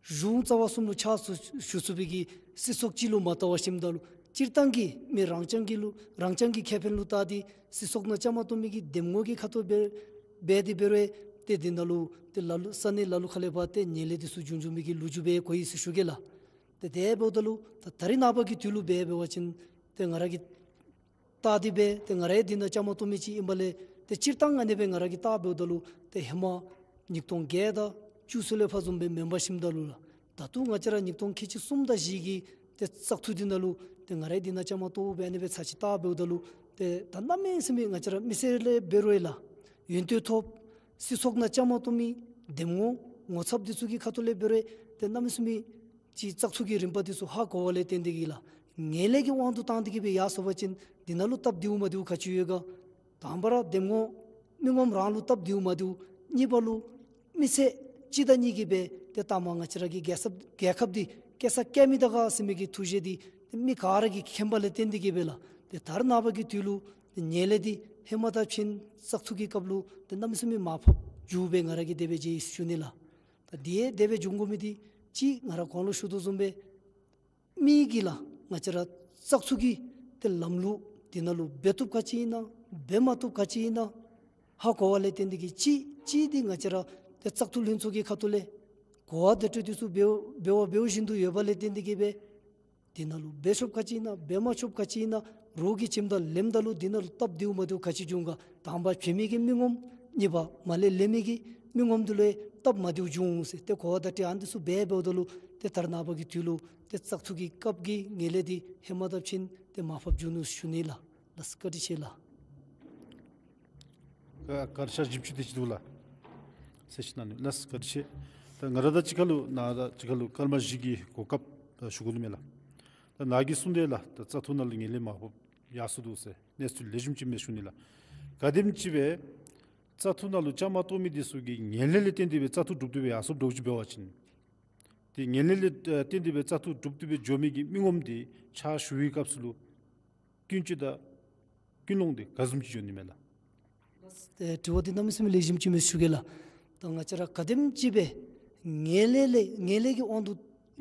གཞུང་རྩ་བ་གསུམ་ལུ་ཕྱག་ཞུ་ཞུ་ཚུགས་པའི་གི་སྲིད་ཚོགས་ཅིག་ལུ་མ་བལྟ་བར་ཞིནམ་ད་ལུ་སྤྱིར་བཏང་གི་མི་རང་རྐྱང་གི་ལུ་རང་རྐྱང་གི་ཁེ་ཕན་ལུ་བལྟ་སྟེ་སྲིད་ཚོགས་ནང་བཅའ་མར་གཏོགས་མི་གི་འདེམས་ངོ་གི་ཁ་ཐུག་འབད་འབད་དེ་འབད་རུང་ཏེ་འདི་ནང་ལུ་ཏེ་ལ་ལུ་ས་གནས་ལ་ལུ་ཁ་ལས་ཕར་ཏེ་ངན་ལྷད་འདི་ཚུ་འབྱུང་འབྱུང་མི་གི་ལོ་རྒྱུས་སྦེ་གོ་ཡི་ཟེར་ཞུ་གེ་ལགས། ཏེ་དེ་འབདཝ་ད་ལུ་ད་ད་རེས་ནངས་པ་གི་དུས་ལུ་འབད་འབད་བ་ཅིན་ཏེ་ང་ར་གིས་བལྟ་སྟེ་སྦེ་ཏེ་ང་ར་འདི་ནང་བཅའ་མར་གཏོགས་མི་ཅིག་ཨིན་པ་ལས་ཏེ་སྤྱིར་བཏང་ཨ་ནི་སྦེ་ང་ར་གིས་བལྟ་འབདཝ་ད་ལུ་ཏེ་ཧེ་མ་ཉིས་སྟོང་བརྒྱད་དང་བཅུ་ཚུན་ལས་ཕར་བཟུམ་སྦེ་མེན་པར་ཞིནམ་ད་ལུ་ལགས། ད་ལྟོ་ང་བཅས་ར་ཉིས་སྟོང་ཁལ་གཅིག་གསུམ་དང་བཞི་གི་ཏེ་བཙག་འཐུ་འདི་ནང་ལུ་ཏེ་ང་ར་འདི་ནང་བཅའ་མར་གཏོགས་སྦེ་ཨ་ནི་སྦེ་ཚར་གཅིག་བལྟ་འབདཝ་ད་ལུ་ཏེ་ད་གནམ་མེད་ས་མེད་ང་བཅས་ར་མི་སེར་ལས་འབད་རུང་ལགས། ཡོན་ཏན་ཐོབ། སྲིད་ཚོགས་ནང་བཅའ་མར་གཏོགས་མི་འདེམས་ངོ་ངོ་ཚབ་འདི་ཚུ་གི་ཁ་ཐུག་ལས་འབད་རུང་ཏེ་གནམ་མེད་ས་མེད་ཅིག་བཙག་འཐུ་གི་རིམ་པ་འདི་ཚུ་ཧ་གོ་བ་ལས་བརྟེན་ཏེ་གིས་ལགས། ངན་ལྷད་ཀྱི་དབང་དུ་བཏང་སྟེ་གིས་སྦེ་ཡར་སོང་པ་ཅིན་འདི་ནང་ལུ་སྟབས་བདེཝ་མ་བདེཝ་ག་ཅི་ཡོད་ག། དང་པ་ར་འདེམས་ངོ་མི་ངོམ་རང་ལུ་སྟབས་བདེཝ་མ་བདེཝ། གཉིས་པ་ལུ་མི་སེར་གཅིག་དང་གཉིས་ཀྱིས་སྦེ་ཏེ་ལྟ་མ་ང་བཅས་ར་གི་རྒྱལ་ཁབ་རྒྱལ་ཁབ་འདི་སྐྱེལ་ས་སྐྱེལ་མི་དང་ག་ཟེར་མི་གི་ཐུགས་བཞེད་འདི་ཏེ་མི་ག་ར་གིས་མཁྱེན་པ་ལས་བརྟེན་ཏེ་གིས་སྦེ་ལགས། ཏེ་ད་རེས་ནངས་པ་གི་དུས་ལུ་ཏེ་ངན་ལྷད་འདི་ཧེ་མ་དང་ཕྱིན་བཙག་འཐུ་གི་སྐབས་ལུ་ཏེ་གནམ་མེད་ས་མེད་མར་ཕབ་འགྱོ་སྦེ་ང་ར་གིས་དེ་སྦེ་མཇལ་ཡི་ཞུ་ནི་ལགས། ད་དེ་དེ་སྦེ་འབྱུང་དགོ་མི་འདི་ཅིག་ང་ར་གོང་ལུ་ཞུ་དོ་བཟུམ་སྦེ་མི་གིས་ལགས་ང་བཅས་ར་བཙག་འཐུ་གི་ཏེ་ལམ་ལུགས་འདི་ནང་ལུ་འབད་བཏུབ་ག་ཅི་ཨིན་ན་འབད་མ་བཏུབ་ག་ཅི་ཨིན་ན་ཧ་གོ་བ་ལས་བརྟེན་ཏེ་གིས་ཅིག་ཅིག་འདི་ང་བཅས་ར་ཏེ་བཙག་འཐུ་ལྷན་ཚོགས་ཀྱི་ཁ་ཐུག་ལས་གོ་བ་བརྡ་སྤྲོད་འདི་ཚུ་འབད་འབད་བ་འབད་བ་བཞིན་དུ་ཡོད་པ་ལས་བརྟེན་ཏེ་གིས་སྦེ་འདི་ནང་ལུ་འབད་ཆོགཔ་ག་ཅི་ཨིན་ན་འབད་མ་ཆོགཔ་ག་ཅི་ཨིན་ན་རོགས་ཀྱིས་བྱིནམ་ད་ལེནམ་ད་ལུ་འདི་ནང་ལུ་སྟབས་བདེཝ་མ་བདེཝ་ག་ཅི་འབྱུང་ག། དང་པ་བྱིན་མི་གི་མི་ངོམ་གཉིས་པ་མར་ལས་ལེན་མི་གི་མི་ངོམ་འདི་ལུ་སྟབས་མ་བདེཝ་འབྱུང་ཟེར་ཏེ་གོ་བ་བརྡ་སྤྲོད་ཨ་ནི་འདི་ཚུ་འབད་འབདཝ་ད་ལུ་ཏེ་ད་རེས་ནངས་པ་གི་དུས་ལུ་ཏེ་བཙག་འཐུ་གི་སྐབས་ཀྱི་ངན་ལྷད་འདི་ཧེ་མ་དང་ཕྱིན་ཏེ་མར་ཕབ་འགྱོ་ནུག་ཞུ་ནི་ལགས། ལགས་སོ་བཀའ་དྲིན་ཆེ་ལགས། བཀའ་བཀའ་ཤག་བཞི་བཅུ་དེ་ཅིག་འདུག་ལགས། གསལ་བཤད་གནང་ནི་ལགས་བཀའ་དྲིན་ཆེ། ད་ང་ར་དང་གཅིག་ཁར་ལུ་ནཱ་དང་གཅིག་ཁར་ལུ་སྐར་མ་བཞི་གི་གོ་སྐབས་ད་ཞུ་དགོ་ནི་མས་ལགས། ད་ནཱ་གིས་གསུངས་དེ་ལགས་ད་བཙག་འཐུ་ནང་ལུ་ངན་ལྷད་མར་ཕབ་ཡར་སོ་འདུག་ཟེར་གནས་ཚུལ་ལེགས་ཤོམ་ཅིག་མས་ཞུ་ནི་ལགས། ག་དེམ་ཅིག་སྦེ་བཙག་འཐུ་ནང་ལུ་བཅའ་མར་གཏོགས་མི་འདི་ཚུ་གིས་ངན་ལྷད་ལས་བརྟེན་ཏེ་སྦེ་བཙག་འཐུ་གྲུབ་སྟེ་སྦེ་ཡར་སོངམ་འདྲཝ་ཅིག་འབད་བ་ཅིན་ཏེ་ངན་ལྷད་ལས་ཨ་བརྟེན་ཏེ་སྦེ་བཙག་འཐུ་གྲུབ་སྟེ་སྦེ་འགྱོ་མི་གི་མི་ངོམ་འདི་ཕྱག་ཞུ་བའི་སྐབས་སུ་ལུ་ཀུན་སྤྱོད་དང་ཀུན་སློང་འདི་ག་བཟུམ་ཅིག་འགྱོ་ནི་མས་ལགས། ལགས་སོ། ཏེ་དྲི་བ་འདི་གནམ་མེད་ས་མེད་ལེགས་ཤོམ་ཅིག་མས་ཞུ་གེ་ལགས། ད་ང་བཅས་ར་ག་དེམ་ཅིག་སྦེ་ངན་ལྷད་ལས་ངན་ལྷད་ཀྱི་དབང་དུ་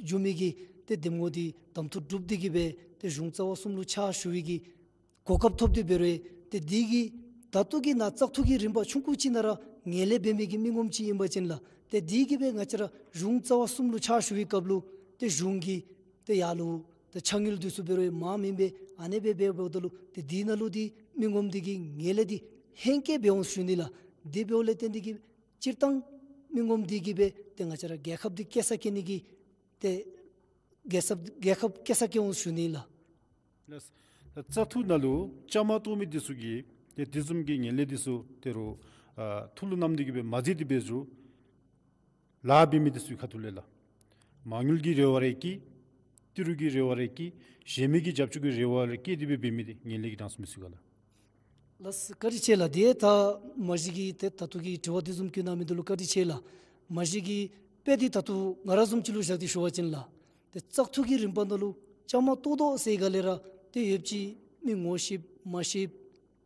འགྱོ་མི་གི་ཏེ་འདེམས་ངོ་འདི་གདམ་འཐུ་གྲུབ་སྟེ་གིས་སྦེ་ཏེ་གཞུང་རྩ་བ་གསུམ་ལུ་ཕྱག་ཞུ་བའི་གི་གོ་སྐབས་ཐོབ་སྟེ་འབད་རུང་ཏེ་འདི་གིས་ད་ལྟོ་གི་ནཱ་བཙག་འཐུ་གི་རིམ་པ་ཆུང་ཀུ་ཅིག་ནང་ར་ངན་ལྷད་འབད་མི་གི་མི་ངོམ་ཅིག་ཨིན་པ་ཅིན་ལགས། ཏེ་འདི་གིས་སྦེ་ང་བཅས་ར་གཞུང་རྩ་བ་གསུམ་ལུ་ཕྱག་ཞུ་བའི་སྐབས་ལུ་ཏེ་གཞུང་གི་ཏེ་ཡར་ལུ་ཏེ་ཕྱག་དངུལ་འདི་ཚུ་འབད་རུང་མངམ་ཨིན་པས། ཨ་ནི་སྦེ་འབད་འབདཝ་ད་ལུ་ཏེ་འདི་ནང་ལུ་འདི་མི་ངོམ་འདི་གིས་ངན་ལྷད་འདི་ཧེང་སྐལ་འབད་འོང་ཞུ་ནི་ལགས། འདི་འབདཝ་ལས་བརྟེན་ཏེ་གིས་སྤྱིར་བཏང་མི་ངོམ་འདི་གིས་སྦེ་ཏེ་ང་བཅས་ར་རྒྱལ་ཁབ་འདི་སྐྱེལ་ས་སྐྱེལ་ནི་གི་ཏེ་རྒྱལ་ཁབ་རྒྱལ་ཁབ་སྐྱེལ་ས་སྐྱེལ་འོང་ཞུ་ནི་ལགས། ལགས། ད་བཙག་འཐུ་ནང་ལུ་བཅའ་མར་གཏོགས་མི་འདི་ཚུ་གིས་ ཏེ་དེ་བཟུམ་གྱི་ངན་ལྷད་འདི་ཚུ་ད་རུང་ཨ་ཐུགས་ལུ་བསྣམས་ཏེ་གི་སྦེ་མ་འཛེམས་ཏེ་སྦེ་ཚུ་ལཱ་འབད་མི་འདི་ཚུའི་ཁ་ཐུག་ལས་ལགས། མ་དངུལ་གྱི་རེ་བ་རེ་བསྐྱེད། ཏི་རུ་གི་རེ་བ་རེ་བསྐྱེད། གཞན་མི་གི་རྒྱབ་སྐྱོར་གྱི་རེ་བ་རེ་བསྐྱེད་དེ་སྦེ་འབད་མི་འདི་ངན་ལྷད་ཀྱི་གྲངས་སུ་མི་ཚུད་ག་ལགས། ལགས་སོ་བཀའ་དྲིན་ཆེ་ལགས། དེ་ད་མ་གཞི་གིས་ཏེ་ད་ལྟོ་གི་དྲི་བ་འདི་བཟུམ་བཀོད་གནང་མི་འདི་ལུ་བཀའ་དྲིན་ཆེ་ལགས། མ་གཞི་གིས་དཔེ་འདི་ད་ལྟོ་ང་ར་བཟུམ་ཅིག་ལུ་བཞག་སྟེ་ཞུ་བ་ཅིན་ལགས། ཏེ་བཙག་འཐུ་གི་རིམ་པ་ནང་ལུ་བཅའ་མར་གཏོགས་དོ་ཟེར་ག་ལས་ར་ཏེ་ཡོདཔ་ཅིག་མི་ངོ་ཤེསཔ་མ་ཤེསཔ་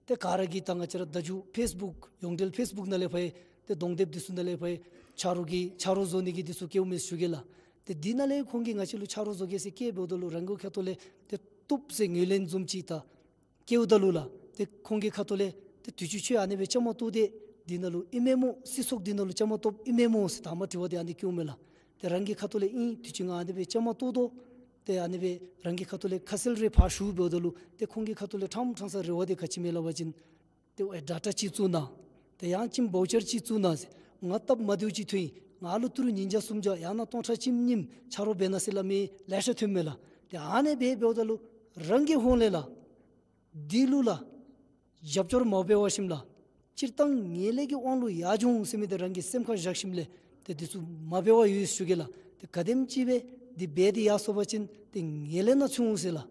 ཏེ་ག་ར་གིས་ད་ང་བཅས་ར་ད་ཅི་ཕེསི་བུཀ་ཡོངས་འབྲེལ་ཕེསི་བུཀ་ནང་ལས་ཕར་ཏེ་གདོང་དེབ་འདི་ཚུ་ནང་ལས་ཕར་ཆ་རོགས་ཀྱི་ཆ་རོགས་བཟོ་ནི་གི་འདི་ཚུ་བཀལཝ་མས་ཞུ་གེ་ལགས། ཏེ་འདི་ནང་ལས་ཁོང་གིས་ང་བཅས་ལུ་ཆ་རོགས་བཟོ་གེ་ཟེར་བཀལ་འབདཝ་ད་ལུ་རང་གི་ཁ་ཐུག་ལས་ཏེ་བཏུབ་ཟེར་ངོས་ལེན་བཟུམ་ཅིག་ད་བཀལཝ་ད་ལུ་ལགས། ཏེ་ཁོང་གི་ཁ་ཐུག་ལས་ཏེ་དུས་ཅི་ཁྱོད་ཨ་ནི་སྦེ་བཅའ་མར་གཏོགས་ཏེ་འདི་ནང་ལུ་ཨིན་མས་སྨོ། སྲིད་ཚོགས་འདི་ནང་ལུ་བཅའ་མར་གཏོགསཔ་ཨིན་མས་སྨོ་ཟེར་དང་པ་དྲི་བ་འདི་ཨ་ནི་བཀལཝ་མས་ལགས། ཏེ་རང་གི་ཁ་ཐུག་ལས་ཨིན་དུས་ཅི་ང་ཨ་ནི་སྦེ་བཅའ་མར་གཏོགས་དོ། ཏེ་ཨ་ནི་སྦེ་རང་གི་ཁ་ཐུག་ལས་ཁ་གསལ་རེ་ཕར་ཞུ་འབདཝ་ད་ལུ་ཏེ་ཁོང་གི་ཁ་ཐུག་ལས་ཕྲང་ཕྲང་ས་རེ་བ་འདི་ག་ཅི་མས་སླབ་པ་ཅིན་ཏེ་ཨེ་ཌེ་ཊ་ཅིག་བཙུགས་གནང་། ཏེ་ཡང་ཅིན་བའུ་ཅར་ཅིག་བཙུགས་གནང་ཟེར། ང་སྟབས་མ་བདེཝ་ཅིག་ཐོན་ཡི། ང་ལུ་ཏི་རུ་ཉིས་བརྒྱ་སུམ་བརྒྱ་ཡང་ན་སྟོང་ཕྲག་གཅིག་གཉིས་ཆ་རོགས་འབད་གནང་ཟེར་སླབ་མི་ལེ་ཤ་ཐོནམ་མས་ལགས། ཏེ་ཨ་ནི་སྦེ་འབདཝ་ད་ལུ་རང་གི་ཧོངས་ལས་ལགས། འདི་ལུ་ལགས། རྒྱབ་སྐྱོར་མ་འབད་བ་ཅིན་ལགས། སྤྱིར་བཏང་ངན་ལྷད་ཀྱི་དབང་ལུ་ཡར་འགྱོ་འོང་ཟེར་མི་འདི་རང་གི་སེམས་ཁར་བཞག་ཞིནམ་ལས་ཏེ་འདི་ཚུ་མ་འབད་བར་ཡོད་ཞུ་གེ་ལགས། ཏེ་ག་དེམ་ཅིག་སྦེ་འདི་འབད་དེ་ཡར་སོང་པ་ཅིན་ཏེ་ངན་ལྷད་ནང་ཚུད་འོང་ཟེར་ལགས།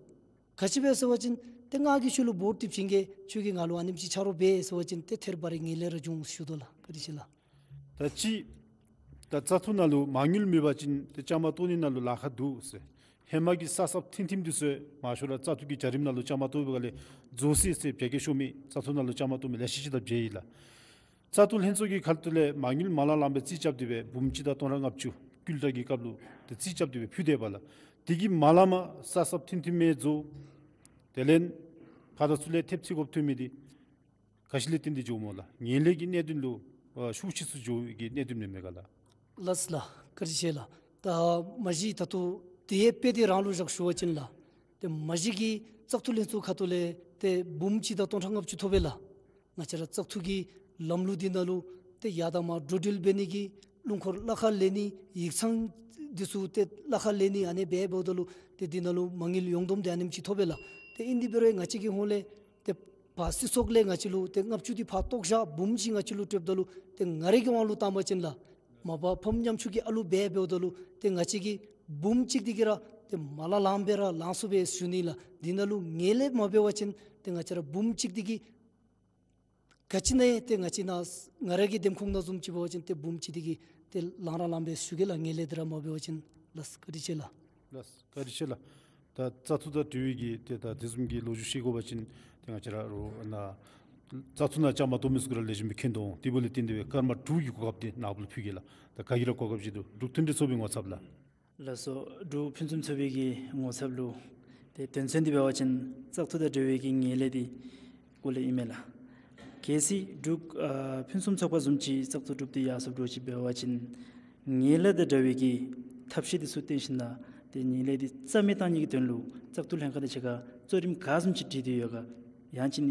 ག་ཅི་སྦེ་ཟེར་བ་ཅིན་ཏེ་ང་གིས་ཁྱོད་ལུ་བོཊ་བཏབ་བྱིན་གེ། ཁྱོད་ཀྱིས་ང་ལུ་ཨ་ནེམ་ཅིག་ཆ་རོགས་འབད་ཟེར་བ་ཅིན་ཏེ་ཐད་རི་བ་རི་ངན་ལྷད་ར་འབྱུང་ཞུ་དོ་ལགས། བཀའ་དྲིན་ཆེ་ལགས། ད་ཅི་ད་བཙག་འཐུ་ནང་ལུ་མ་དངུལ་མེད་པ་ཅིན་ཏེ་བཅའ་མར་གཏོགས་ནི་ནང་ལུ་ལཱ་ཁག་འདུག་ཟེར། ཧེ་མ་གི་གསར་གསརཔ་ཐིམ་ཐིམ་འདི་ཚུ་མང་ཤོས་ར་བཙག་འཐུ་གི་བྱ་རིམ་ནང་ལུ་བཅའ་མར་གཏོགས་པའི་སྒང་ལས་རྫོགས་ཅི་ཟེར་བརྒྱ་སྐད་ཤོར་མི་བཙག་འཐུ་ནང་ལུ་བཅའ་མར་གཏོགས་མི་ལེ་ཤ་ཅིག་ད་མཇལ་ཡི་ལགས། བཙག་འཐུ་ལྷན་ཚོགས་ཀྱི་ཁ་ཐུག་ལས་མ་དངུལ་མ་ལང་ལངམ་སྦེ་རྩིས་རྐྱབ་སྟེ་སྦེ་འབུམ་གཅིག་དང་སྟོང་ཕྲག་ལྔ་བཅུ་ཀུལ་ཊར་གྱི་སྐབས་ལུ་ཏེ་རྩིས་རྐྱབ་སྟེ་སྦེ་ཕུལ་ཏེ་ཡོདཔ་ལགས། དེ་གིས་མ་ལངམ་གསར་གསརཔ་ཐིམ་ཐིམ་མེད་རྫོགས། དེ་ལས་ཕར་དང་ཚུར་ལས་ཐེབས་རྩིས་དགོཔ་ཐོན་མི་འདི་ག་ཅི་ལས་བརྟེན་ཏེ་འགྱོཝ་སྨོ་ལགས། ངན་ལྷད་ཀྱི་གནད་དོན་ལུ་ཨ་ཤུགས་ཆེ་སུ་འགྱོ་བའི་གནད་དོན་མེན་མས་ག་ལགས། ལགས་ལགས། བཀའ་དྲིན་ཆེ་ལགས། ད་མ་གཞི་ད་ལྟོ་དེ་ཡང་དཔེ་འདི་རང་ལུ་བཞག་ཞུ་བ་ཅིན་ལགས། ཏེ་མ་གཞི་གི་བཙག་འཐུ་ལྷན་ཚོགས་ཁ་ཐུག་ལས་ཏེ་འབུམ་གཅིག་དང་སྟོང་ཕྲག་ལྔ་བཅུ་ཐོབ་པས་ལགས། ང་བཅས་ར་བཙག་འཐུ་གི་ལམ་ལུགས་འདི་ནང་ལུ་ཏེ་ཡར་དང་མར་འགྲོ་འགྲུལ་འབད་ནི་གི་སྣུམ་འཁོར་གླ་ཁར་ལེན་ནི་ཡིག་ཚང་འདི་ཚུ་ཏེ་གླ་ཁར་ལེན་ནི་ཨ་ནི་སྦེ་འབདཝ་ད་ལུ་ཏེ་འདི་ནང་ལུ་མ་དངུལ་ཡོངས་བསྡོམས་འདི་ཨ་ནེམ་ཅིག་ཐོབ་པས་ལགས། ཏེ་ཨིན་དེ་འབད་རུང་ང་བཅས་ཀྱི་ཧོངས་ལས་ཏེ་ཕར་སྲིད་ཚོགས་ལས་ང་བཅས་ལུ་ཏེ་ལྔ་བཅུ་འདི་ཕར་བཏོག་བཞག་འབུམ་གཅིག་ང་བཅས་ལུ་སྤྲོདཔ་ད་ལུ་ཏེ་ང་རའི་གི་དབང་ལུ་བཏང་པ་ཅིན་ལགས། མ་པ་ཕམ་ཉམ་ཆུང་གི་ཨ་ལུ་སྦེ་འབདཝ་ད་ལུ་ཏེ་ང་བཅས་ཀྱི་འབུམ་གཅིག་འདི་གིས་ར་ཏེ་མ་ལང་ལངམ་སྦེ་ར་ལང་ཚུགས་པས་ཞུ་ནི་ལགས། འདི་ནང་ལུ་ངན་ལྷད་མ་འབད་བ་ཅིན་ཏེ་ང་བཅས་ར་འབུམ་གཅིག་འདི་གིས་ག་ཅི་ནང་ཏེ་ང་བཅས་ནཱ་ང་ར་གི་འདེམས་ཁོངས་ནང་བཟུམ་ཅིག་འབད་བ་ཅིན་ཏེ་འབུམ་གཅིག་འདི་གིས་ཏེ་ལང་ར་ལངམ་སྦེ་ཞུ་གེ་ལགས། ངན་ལྷད་འདི་ར་མ་འབད་བ་ཅིན་ལགས། བཀའ་དྲིན་ཆེ་ལགས། ལགས་བཀའ་དྲིན་ཆེ་ལགས། ད་བཙག་འཐུ་དང་འབྲེལ་བའི་གི་ཏེ་ད་དེ་བཟུམ་གྱི་ལོ་རྒྱུས་བཤད་དགོ་པ་ཅིན་ཏེ་ང་བཅས་ར་རོགས་ནཱ་བཙག་འཐུ་ནང་བཅའ་མར་གཏོགས་མི་ཚུ་གུ་ར་ལེགས་ཤོམ་སྦེ་མཁྱེན་དོ་འོང་། དེ་འབདཝ་ལས་བརྟེན་ཏེ་སྦེ་སྐར་མ་དྲུག་གི་གོ་སྐབས་འདི་ནཱ་བུ་ལུ་ཕུལ་གེ་ལགས། ད་ག་གིས་ར་གོ་སྐབས་བཞེས་དོ། འབྲུག་མཐུན་སྒྲིལ་ཚོགས་པའི་ངོ་ཚབ་ལགས། ལགས་སོ། འབྲུག་ཕུན་སུམ་ཚོགས་པའི་གི་ངོ་ཚབ་ལུ་ཏེ་དོན་ཚན་འདི་འབད་བ་ཅིན་བཙག་འཐུ་དང་འབྲེལ་བའི་གི་ངན་ལྷད་འདི་སྐོར་ལས་ཨིན་མས་ལགས། གལ་སྲིད་འབྲུག་ཨ་ཕུན་སུམ་ཚོགས་པ་བཟུམ་ཅིག་བཙག་འཐུ་གྲུབ་སྟེ་ཡར་སོངམ་འདྲཝ་ཅིག་འབད་བ་ཅིན་ངན་ལྷད་དང་འདྲ་བའི་གི་ཐབས་ཤེས་འདི་ཚུ་བཏོན་ཞིནམ་ལས་ཏེ་ངན་ལྷད་འདི་རྩ་མེད་བཏང་ནི་གི་དོན་ལུ་བཙག་འཐུ་ལྷན་ཁག་དང་གཅིག་ཁར་གཙོ་རིམ་ག་བཟུམ་ཅིག་སྒྲིག་སྟེ་ཡོད་ག། ཡང་ཅིན་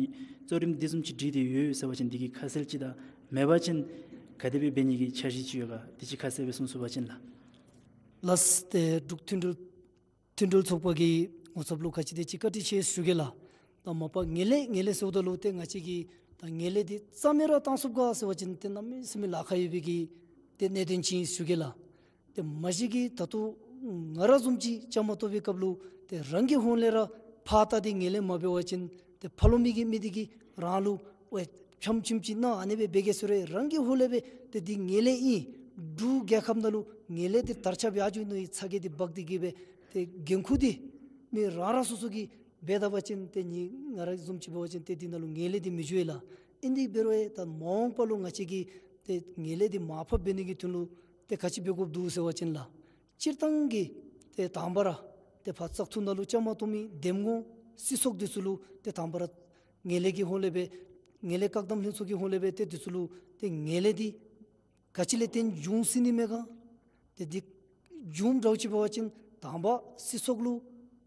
གཙོ་རིམ་འདི་བཟུམ་ཅིག་སྒྲིག་སྟེ་ཡོད་ཟེར་བ་ཅིན་འདི་གི་ཁ་གསལ་ཅིག་དང་མེད་པ་ཅིན་ག་དེ་སྦེ་འབད་ནི་གི་འཆར་གཞི་ཅིག་ཡོད་ག། དེ་ཅིག་ཁ་གསལ་སྦེ་གསུང་ཚུགས་པ་ཅིན་ལགས། ལགས་ཏེ་འབྲུག་མཐུན་སྒྲིལ་མཐུན་སྒྲིལ་ཚོགས་པ་གི་ངོ་ཚབ་ལུ་ག་ཅི་དེ་ཅིག་བཀའ་དྲིན་ཆེ་ཞུ་གེ་ལགས། ད་མ་པ་ངན་ལྷད་ངན་ལྷད་ཟེརཝ་ད་ལུ་ཏེ་ང་བཅས་ཀྱིས་ད་ངན་ལྷད་འདི་རྩ་མེད་ར་བཏང་ཚུགས་ག་ཟེར་བ་ཅིན་ཏེ་གནམ་མེད་ས་མེད་ལཱ་ཁག་ཡོད་པའི་གི་ཏེ་གནད་དོན་ཅིག་ཨིན་ཞུ་གེ་ལགས། ཏེ་མ་གཞི་གིས་ད་ལྟོ་ང་ར་བཟུམ་ཅིག་བཅའ་མར་གཏོགས་པའི་སྐབས་ལུ་ཏེ་རང་གི་ཧོངས་ལས་ར་ཕར་བལྟ་སྟེ་ངན་ལྷད་མ་འབད་བ་ཅིན་ཏེ་ཕར་ལོགས་མི་གི་མི་འདི་གིས་རང་ལུ་ཨོའི་ཕྱམ་ཕྱིམ་ཅིག་གནང་ཨ་ནི་སྦེ་འབད་གེ་ཟེར་རུང་རང་གི་ཧོངས་ལས་སྦེ་ཏེ་འདི་ངན་ལྷད་ཨིན། འབྲུག་རྒྱལ་ཁབ་ནང་ལུ་ངན་ལྷད་འདི་དར་ཁྱབ་ཡར་འགྱོ་ནི་ཚ་གྱང་འདི་འབག་སྟེ་གི་སྦེ་ཏེ་འགན་ཁུར་འདི་མི་རང་རང་སོ་སོ་གིས་འབད་ད་པ་ཅིན་ཏེ་ནི་ང་ར་བཟུམ་ཅིག་འབད་བ་ཅིན་ཏེ་འདི་ནང་ལུ་ངན་ལྷད་འདི་མི་འགྱོ་ཡི་ལགས། ཨིན་དེ་འབད་རུང་ད་མ་འོངས་པ་ལུ་ང་བཅས་ཀྱིས་ཏེ་ངན་ལྷད་འདི་མར་ཕབ་འབད་ནི་གི་དོན་ལུ་ཏེ་ག་ཅི་འབད་དགོཔ་འདུག་ཟེར་བ་ཅིན་ལགས། སྤྱིར་བཏང་གི་ཏེ་དང་པ་ར་ཏེ་ཕར་བཙག་འཐུ་ནང་ལུ་བཅའ་མར་གཏོགས་མི་འདེམས་ངོ་སྲིད་ཚོགས་འདི་ཚུ་ལུ་ཏེ་དང་པ་ར་ངན་ལྷད་ཀྱི་ཧོངས་ལས་སྦེ་ངན་ལྷད་བཀག་སྡོམ་ལྷན་ཚོགས་ཀྱི་ཧོངས་ལས་སྦེ་ཏེ་འདི་ཚུ་ལུ་ཏེ་ངན་ལྷད་འདི་ག་ཅི་ལས་བརྟེན་འབྱུང་སྲིད་ནི་མས་ག། ཏེ་འདི་འབྱུངམ་འདྲཝ་ཅིག་འབད་བ་ཅིན་དང་པ་སྲིད་ཚོགས་ལུ་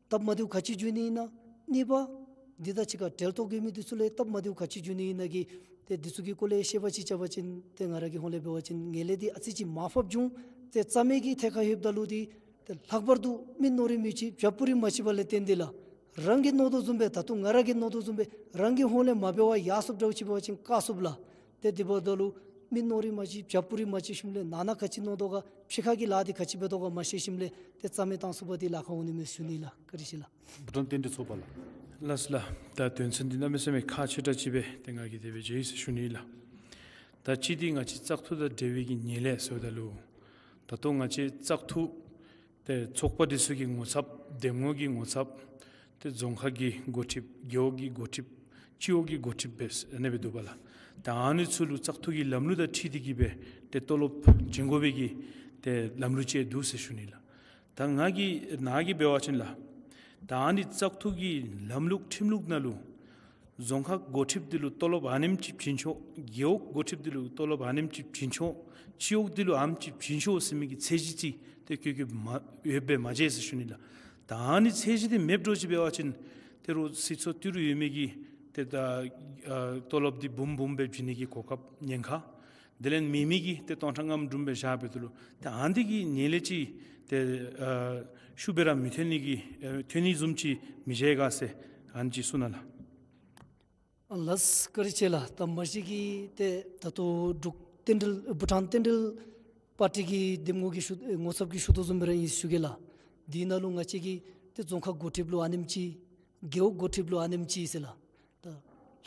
སྟབས་མ་བདེཝ་ག་ཅི་འབྱུང་ནི་ཨིན་ན། གཉིས་པ་འདི་དང་གཅིག་ཁར་འབྲེལ་གཏོགས་ཡོད་མི་འདི་ཚུ་ལུ་སྟབས་མ་བདེཝ་ག་ཅི་འབྱུང་ནི་ཨིན་ན་གི་ཏེ་འདི་ཚུ་གི་སྐོར་ལས་བཤད་པ་ཅིག་རྐྱབ་པ་ཅིན་ཏེ་ང་ར་གི་ཧོངས་ལས་འབད་བ་ཅིན་ངན་ལྷད་འདི་ཨ་ཙི་ཅིག་མར་ཕབ་འབྱུང་། ཏེ་རྩ་མེད་ཀྱི་ཐད་ཁར་ལྷོདཔ་ད་ལུ་འདི་ཏེ་ལྷག་པར་དུ་མི་ནོར་རིམ་ཡོད་ཅི་བྱ་སྤུ་རིམ་མ་ཅིག་འབད་ལས་བརྟེན་ཏེ་ལགས། རང་གིས་མནོ་དོ་བཟུམ་སྦེ་ད་ལྟོ་ང་ར་གིས་མནོ་དོ་བཟུམ་སྦེ་རང་གི་ཧོངས་ལས་མ་འབད་བར་ཡར་སོངམ་འདྲཝ་ཅིག་འབད་བ་ཅིན་དཀའ་སོངམ་ལགས། ཏེ་དེ་འབདཝ་ད་ལུ་མི་མནོ་རིགས་མ་བྱིན་བྱ་སྤུ་རིས་མ་བྱིན་ཞིནམ་ལས་ནང་ན་ག་ཅི་མནོ་དོ་ག་ཕྱི་ཁ་གི་ལཱ་འདི་ག་ཅི་འབད་དོ་ག་མ་ཤེས་ཞིནམ་ལས་ཏེ་རྩ་མེད་བཏང་ཚུགས་པ་འདི་ལཱ་ཁག་འོང་ནི་མས་ཟེར་ཞུ་ནི་ལགས། བཀའ་དྲིན་ཆེ་ལགས། བུ་ཊཱན་རྟེན་འབྲེལ་ཚོགས་པ་ལགས། ལགས་སོ་ལགས། ད་དོན་ཚན་འདི་གནམ་མེད་ས་མེད་ཁག་ཆེ་དྲགས་ཅིག་སྦེ་ཏེ་ང་གིས་དེ་སྦེ་མཇལ་ཡི་ཟེར་ཞུ་ནི་ལགས། ད་གཅིག་འདི་ང་བཅས་བཙག་འཐུ་དང་འབྲེལ་བའི་གི་ངན་ལྷད་ཟེརཝ་ད་ལུ་ད་ལྟོ་ང་བཅས་བཙག་འཐུ་ཏེ་ཚོགས་པ་འདི་ཚུ་གི་ངོ་ཚབ་འདེམས་ངོ་གི་ངོ་ཚབ་ཏེ་རྫོང་ཁག་གི་འགོ་ཁྲིདཔ་རྒེད་འོག་གི་འགོ་ཁྲིདཔ་སྤྱི་འོག་གི་འགོ་ཁྲིདཔ་སྦེ་ཨ་ནི་སྦེ་འདུག་པ་ལགས། ད་ཨ་ནི་ཚུ་ལུ་བཙག་འཐུ་གི་ལམ་ལུགས་དང་འཁྲིལ་ཏེ་གིས་སྦེ་ཏེ་ཏོ་ལོབ་བྱིན་དགོ་པའི་གི་ཏེ་ལམ་ལུགས་ཅིག་འདུག་ཟེར་ཞུ་ནི་ལགས། ད་ང་གིས་ནཱ་གིས་འབད་བ་ཅིན་ལགས། ད་ཨ་ནི་བཙག་འཐུ་གི་ལམ་ལུགས་ཁྲིམས་ལུགས་ནང་ལུ་རྫོང་ཁག་འགོ་ཁྲིདཔ་འདི་ལུ་ཏོ་ལོབ་ཨ་ནེམ་ཅིག་བྱིན་ཆོག། རྒེད་འོག་འགོ་ཁྲིདཔ་འདི་ལུ་ཏོ་ལོབ་ཨ་ནེམ་ཅིག་བྱིན་ཆོག། སྤྱི་འོག་འདི་ལུ་ཨ་ནེམ་ཅིག་བྱིན་ཆོག་ཟེར་མི་གི་ཚད་གཞི་ཅིག་ཏེ་བཀོད་བཀོདཔ་མ་ཡོདཔ་སྦེ་མ་མཇལ་ཟེར་ཞུ་ནི་ལགས། ད་ཨ་ནི་ཚད་གཞི་འདི་མེདཔ་འདྲཝ་ཅིག་འབད་བ་ཅིན་ཏེ་རོགས་སྲིད་ཚོགས་ཏི་རུ་ཡོད་མི་གིས་ཏེ་ད་ཨ་ཏོ་ལོབ་འདི་འབུམ་འབུམ་སྦེ་བྱིན་ནི་གི་གོ་སྐབས་ཉེན་ཁ། དེ་ལས་མེད་མི་གིས་ཏེ་སྟོང་ཕྲག་ལྔ་བཅུ་སྦེ་བཞག་འབདཝ་ད་ལུ་ཏེ་ཨ་ནི་གི་ངན་ལྷད་ཅིག་ཏེ་ཨ་ཤུགས་སྦེ་ར་མི་ཐོན་ནི་གི་ཨ་ཐོན་ནི་བཟུམ་ཅིག་མི་མཇལ་ག་ཟེར་ཨ་ནི་ཅིག་གསུང་གནང་ལགས། ཨ་ལགས་སོ། བཀའ་དྲིན་ཆེ་ལགས། ད་མ་གཞི་གིས་ཏེ་ད་ལྟོ་འབྲུག་རྟེན་འབྲེལ་བུ་ཊཱན་རྟེན་འབྲེལ་པར་ཊི་གི་འདེམས་ངོ་གི་ཞུ་ངོ་ཚབ་ཀྱིས་ཞུ་དོ་བཟུམ་སྦེ་ར་ཨིན་ཞུ་གེ་ལགས། འདི་ནང་ལུ་ང་བཅས་ཀྱིས་ཏེ་རྫོང་ཁག་འགོ་ཁྲིདཔ་ལུ་ཨ་ནེམ་ཅིག། རྒེད་འོག་འགོ་ཁྲིདཔ་ལུ་ཨ་ནེམ་ཅིག་ཟེར་ལགས། ད་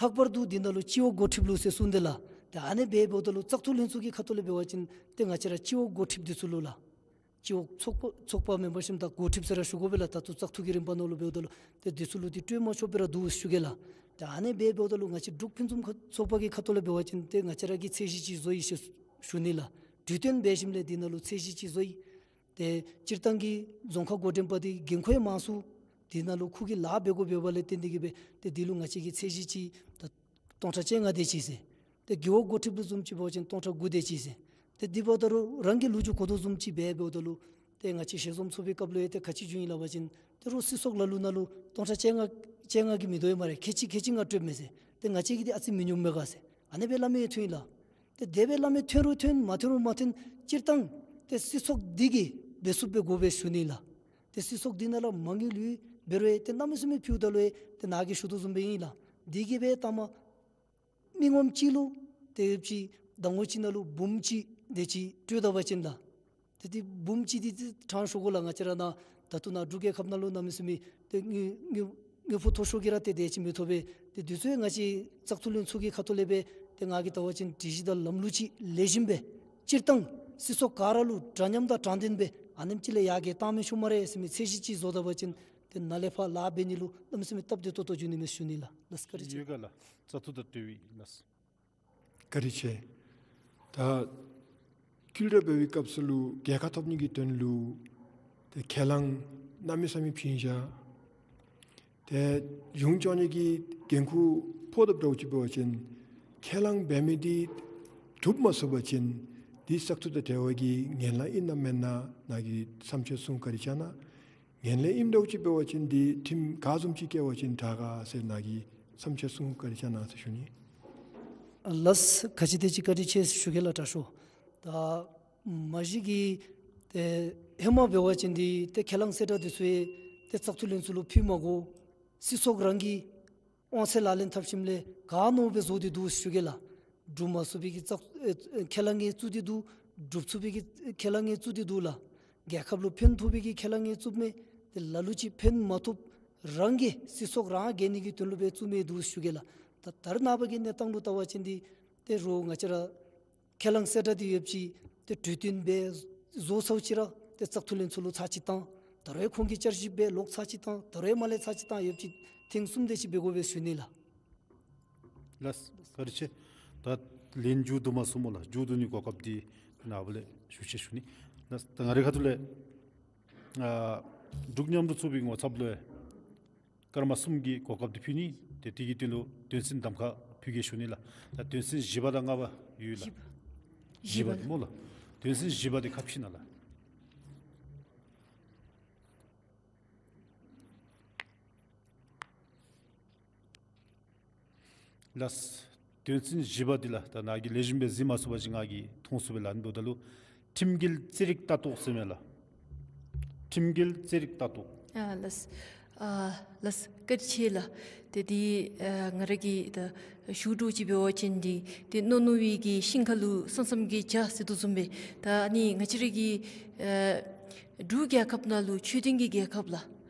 ལྷག་པར་དུ་འདི་ནང་ལུ་སྤྱི་འོག་འགོ་ཁྲིདཔ་ལུ་ཟེར་གསུངས་ཏེ་ལགས། ད་ཨ་ནི་སྦེ་འབདཝ་ད་ལུ་བཙག་འཐུ་ལྷན་ཚོགས་ཀྱི་ཁ་ཐུག་ལས་འབད་བ་ཅིན་ཏེ་ང་བཅས་ར་སྤྱི་འོག་འགོ་ཁྲིདཔ་འདི་ཚུ་ལུ་ལགས། སྤྱི་འོག་ཚོགས་པ་ཚོགས་པ་མེན་པར་ཞིནམ་ད་འགོ་ཁྲིདཔ་ཟེར་ར་ཞུ་དགོ་པས་ལགས། ད་ལྟོ་བཙག་འཐུ་གི་རིམ་པ་ནང་ལུ་འབདཝ་ད་ལུ་ཏེ་འདི་ཚུ་ལུ་ཏེ་སྤྲོད་མ་ཆོགཔ་སྦེ་ར་འདུག་ཞུ་གེ་ལགས། ད་ཨ་ནི་སྦེ་འབདཝ་ད་ལུ་ང་བཅས་འབྲུག་ཕུན་སུམ་ཚོགས་པ་གི་ཁ་ཐུག་ལས་འབད་བ་ཅིན་ཏེ་ང་བཅས་ར་གིས་ཚད་གཞི་ཅིག་བཟོ་ཡི་ཟེར་ཞུ་ནི་ལགས། གྲོས་བསྟུན་འབད་ཞིནམ་ལས་འདི་ནང་ལུ་ཚད་གཞི་ཅིག་བཟོ་ཡི། ཏེ་སྤྱིར་བཏང་གི་རྫོང་ཁག་འགོ་འདྲེན་པ་འདི་འགན་ཁུར་མང་སུ་འདི་ནང་ལུ་ཁོ་གིས་ལཱ་འབད་དགོཔ་འབདཝ་ལས་བརྟེན་ཏེ་གིས་སྦེ་ཏེ་འདི་ལུ་ང་བཅས་ཀྱིས་ཚད་གཞི་ཅིག་ད་སྟོང་ཕྲག་བཅོ་ལྔ་དེ་ཅིག་ཟེར། ཏེ་རྒེད་འོག་འགོ་ཁྲིདཔ་ལུ་བཟུམ་ཅིག་འབད་བ་ཅིན་སྟོང་ཕྲག་དགུ་དེ་ཅིག་ཟེར། ཏེ་འདི་འབདཝ་ད་རུང་རང་གི་ལོ་རྒྱུས་གོ་དོ་བཟུམ་ཅིག་སྦེ་འབདཝ་ད་ལུ་ཏེ་ང་བཅས་ཞལ་འཛོམས་ཚོགས་པའི་སྐབས་ལུ་ཡང་ཏེ་ག་ཅི་ཞུ་ཡི་ལགས་པ་ཅིན་ཏེ་རོགས་སྲིད་ཚོགས་ལ་ལུ་ནང་ལུ་སྟོང་ཕྲག་བཅོ་ལྔ་བཅོ་ལྔ་གིས་མི་དོ་ཡོད་སྨ་རེ། ཁལ་གཅིག་ཁལ་གཅིག་ང་སྤྲོདཔ་མས་ཟེར། ཏེ་ང་བཅས་ཀྱི་འདི་ཨ་ཙི་མི་ཉུང་མས་ག་ཟེར། ཨ་ནི་སྦེ་སླབ་མི་ཐོན་ཡི་ལགས། ཏེ་དེ་སྦེ་སླབ་མི་ཐོན་རུང་ཐོན་མ་ཐོན་རུང་མ་ཐོན་སྤྱིར་བཏང་ཏེ་སྲིད་ཚོགས་འདི་གིས་འབད་ཚུགསཔ་སྦེ་དགོ་པས་ཞུ་ནི་ལགས། ཏེ་སྲིད་ཚོགས་འདི་ནང་ལུ་མ་དངུལ་ལུ་འབད་རུང་ཡང་ཏེ་གནམ་མེད་ས་མེད་ཕུལཝ་ད་ལུ་ཡང་ཏེ་ནཱ་གིས་ཞུ་དོ་བཟུམ་སྦེ་ཨིན་ལགས། འདི་གིས་སྦེ་ལྟ་མ་མི་ངོམ་གཅིག་ལུ་ཏེ་ཡོདཔ་ཅིག་ཟླ་ངོ་གཅིག་ནང་ལུ་འབུམ་གཅིག་དེ་ཅིག་སྤྲོད་ད་པ་ཅིན་ལགས། ཏེ་འདི་འབུམ་གཅིག་འདི་ཏེ་དྲང་ཞུ་དགོ་ལགས། ང་བཅས་ར་ནཱ་ད་ལྟོ་ནཱ་འབྲུག་རྒྱལ་ཁབ་ནང་ལུ་གནམ་མེད་ས་མེད་ཏེ་དངུལ་དངུལ་དངུལ་ཕོགས་མཐོ་ཤོས་ཀྱི་ར་ཏེ་དེ་ཅིག་མི་ཐོབ་པས། ཏེ་འདི་ཚུ་ཡང་ང་བཅས་བཙག་འཐུ་ལྷན་ཚོགས་ཀྱི་ཁ་ཐུག་ལས་སྦེ་ཏེ་ང་གིས་བལྟ་བ་ཅིན་སྒྲིག་གཞི་དང་ལམ་ལུགས་ཅིག་ལེགས་ཤོམ་སྦེ་སྤྱིར་བཏང་སྲིད་ཚོགས་ག་ར་ལུ་འདྲ་མཉམ་དང་དྲང་བདེན་སྦེ་ཨ་ནེམ་ཅིག་ལས་ཡར་རྒྱས་བཏང་མི་ཆོག་སྨ་རེ་ཟེར་མི་ཚད་གཞི་ཅིག་བཟོ་ད་པ་ཅིན་ཏེ་ནཱ་ལས་ཕར་ལཱ་འབད་ནི་ལུ་གནམ་མེད་ས་མེད་སྟབས་བདེ་ཏོག་ཏོ་འགྱོ་ནི་མས་ཞུ་ནི་ལགས། ལགས་སོ། བཀའ་དྲིན་ཆེ། ཡོད་ག་ལགས། བཙག་འཐུ་དང་འབྲེལ་བའི་ལགས་སོ། བཀའ་དྲིན་ཆེ། ད་བསྐུལ་བསྒྲགས་འབད་བའི་སྐབས་སུ་ལུ་རྒྱལ་ཁ་ཐོབ་ནི་གི་དོན་ལུ་ཏེ་ཁས་བླངས་གནམ་མེད་ས་མེད་བྱིན་བཞག། ཏེ་གཞུང་སྐྱོང་ནི་གི་འགན་ཁུར་ཕོག་དོ་འདྲཝ་ཅིག་འབད་བ་ཅིན་ཁས་བླངས་འབད་མི་འདི་འགྲུབ་མ་ཚུགས་པ་ཅིན་འདི་བཙག་འཐུ་དང་འབྲེལ་བའི་གི་ངན་ལྷད་ཨིན་ན་མེན་ན་ནཱ་གིས་བསམ་འཆར་གསུང་བཀའ་དྲིན་ཆེ་གནང་། ངན་ལྷད་ཨིནམ་འདྲཝ་ཅིག་འབད་བ་ཅིན་འདི་ཁྲིམས་ག་བཟུམ་ཅིག་བཀལ་བ་ཅིན་དྲག་ག་ཟེར་ནཱ་གིས་བསམ་འཆར་གསུང་བཀའ་དྲིན་ཆེ་གནང་ཟེར་ཞུ་ནི། ལགས་སོ། ག་ཅི་དེ་ཅིག་བཀའ་དྲིན་ཆེ་ཞུ་གེ་ལགས་དྲག་ཤོས། ད་མ་གཞི་གིས་ཏེ་ཧེ་མ་འབད་བ་ཅིན་འདི་ཏེ་ཁས་བླངས་གསལ་བསྒྲགས་འདི་ཚུ་ཡང་ཏེ་བཙག་འཐུ་ལྷན་ཚོགས་ལུ་ཕུལ་མ་དགོ། སྲིད་ཚོགས་རང་གིས་དབང་ཚད་ལག་ལེན་འཐབ་ཞིནམ་ལས་ག་མནོཝ་སྦེ་བཟོ་སྟེ་འདུག་ཞུ་གེ་ལགས། སྒྲུབ་མ་ཚུགས་པའི་གི་བཙག་ཨེ་ཨེ་ཁས་བླངས་ཡང་བཙུགས་ཏེ་འདུག། སྒྲུབ་ཚུགས་པའི་གི་ཁས་བླངས་ཡང་བཙུགས་ཏེ་འདུག་ལགས། རྒྱལ་ཁབ་ལུ་ཕན་ཐོགས་པའི་གི་ཁས་བླངས་ཡང་བཙུགསཔ་མས། ཏེ་ལ་ལུ་ཅིག་ཕན་མ་ཐོགས་རང་གི་སྲིད་ཚོགས་རང་རྒྱས་ནི་གི་དོན་ལུ་སྦེ་བཙུགས་མི་འདུག་ཞུ་གེ་ལགས། ད་ད་རེས་ནངས་པ་གི་གནས་སྟངས་ལུ་བལྟ་བ་ཅིན་འདི་ཏེ་རོགས་ང་བཅས་ར་ཁས་བླངས་གསལ་བསྒྲགས་འདི་ཡོདཔ་ཅིག་ཏེ་གྲོས་བསྟུན་འབད་བཟོ་ཚརཝ་ཅིག་ར་ཏེ་བཙག་འཐུ་ལྷན་ཚོགས་ལུ་ཚར་གཅིག་བཏང་། ད་རུང་ཁོང་གིས་བསྐྱར་ཞིབ་འབད་ལོག་ཚར་གཅིག་བཏང་། ད་རུང་མར་ལས་ཚར་གཅིག་བཏང་། ཡོདཔ་ཅིག་ཐེངས་གསུམ་དེ་ཅིག་འབད་དགོ་པས་ཞུ་ནི་ལགས། ལགས་སོ། བཀའ་དྲིན་ཆེ། ད་ལན་མཇུག་བསྡུ་མ་ཚུགས་སྨོ་ལགས། མཇུག་བསྡུ་ནི་གོ་སྐབས་འདི་ནཱ་བུ་ལས་ཞུ་ཆེད་ཞུ་ནི། ལགས་སོ། ད་ང་རའི་ཁ་ཐུག་ལས་ཨ་འབྲུག་མཉམ་རུབ་ཚོགས་པའི་ངོ་ཚབ་ལུ་སྐར་མ་གསུམ་གྱི་གོ་སྐབས་འདི་ཕུལ་ནི། ཏེ་དེ་གི་དོན་ལུ་དོན་ཚན་གདམ་ཁ་ཕུལ་གེ་ཞུ་ནི་ལགས། ད་དོན་ཚན་བཞི་པ་དང་ལྔ་པ་ཡོད་ལགས། བཞི་པ། བཞི་པ་དེ་སྨོ་ལགས། དོན་ཚན་བཞི་པ་དེ་ཁ་ཕྱེ་གནང་ལགས། ལགས། དོན་ཚན་བཞི་པ་འདི་ལགས། ད་ནཱ་གིས་ལེགས་ཤོམ་སྦེ་གཟིགས་མ་ཚུགས་པ་ཅིན་ང་གིས་མཐོང་ཚུགས་པའི་ལན་འདི་འབདཝ་ད་ལུ་ཁྲིམས་འགལ་རྩིས་རིག་ལྟ་རྟོག་ཟེར་མས་ལགས། ཁྲིམས་འགལ་རྩིས་རིག་ལྟ་རྟོག། ཨ་ལགས། ཨ་ལགས་བཀའ་དྲིན་ཆེ་ལགས། ཏེ་འདི་ཨ་ང་ར་གིས་ད་ཞུ་འདྲཝ་ཅིག་འབད་བ་ཅིན་འདི་ཏེ་རྣོ་ནུ་བའི་གི་ཤིང་ཁ་ལུ་ས་མཚམས་ཀྱི་བྱ་ཟེར་དོ་བཟུམ་སྦེ། ད་ཨ་ནི་ང་བཅས་ར་གི་ཨ་འབྲུག་རྒྱལ་ཁབ་ནང་ལུ་ཆོས་ལྡན་གྱི་རྒྱལ་ཁབ་ལགས།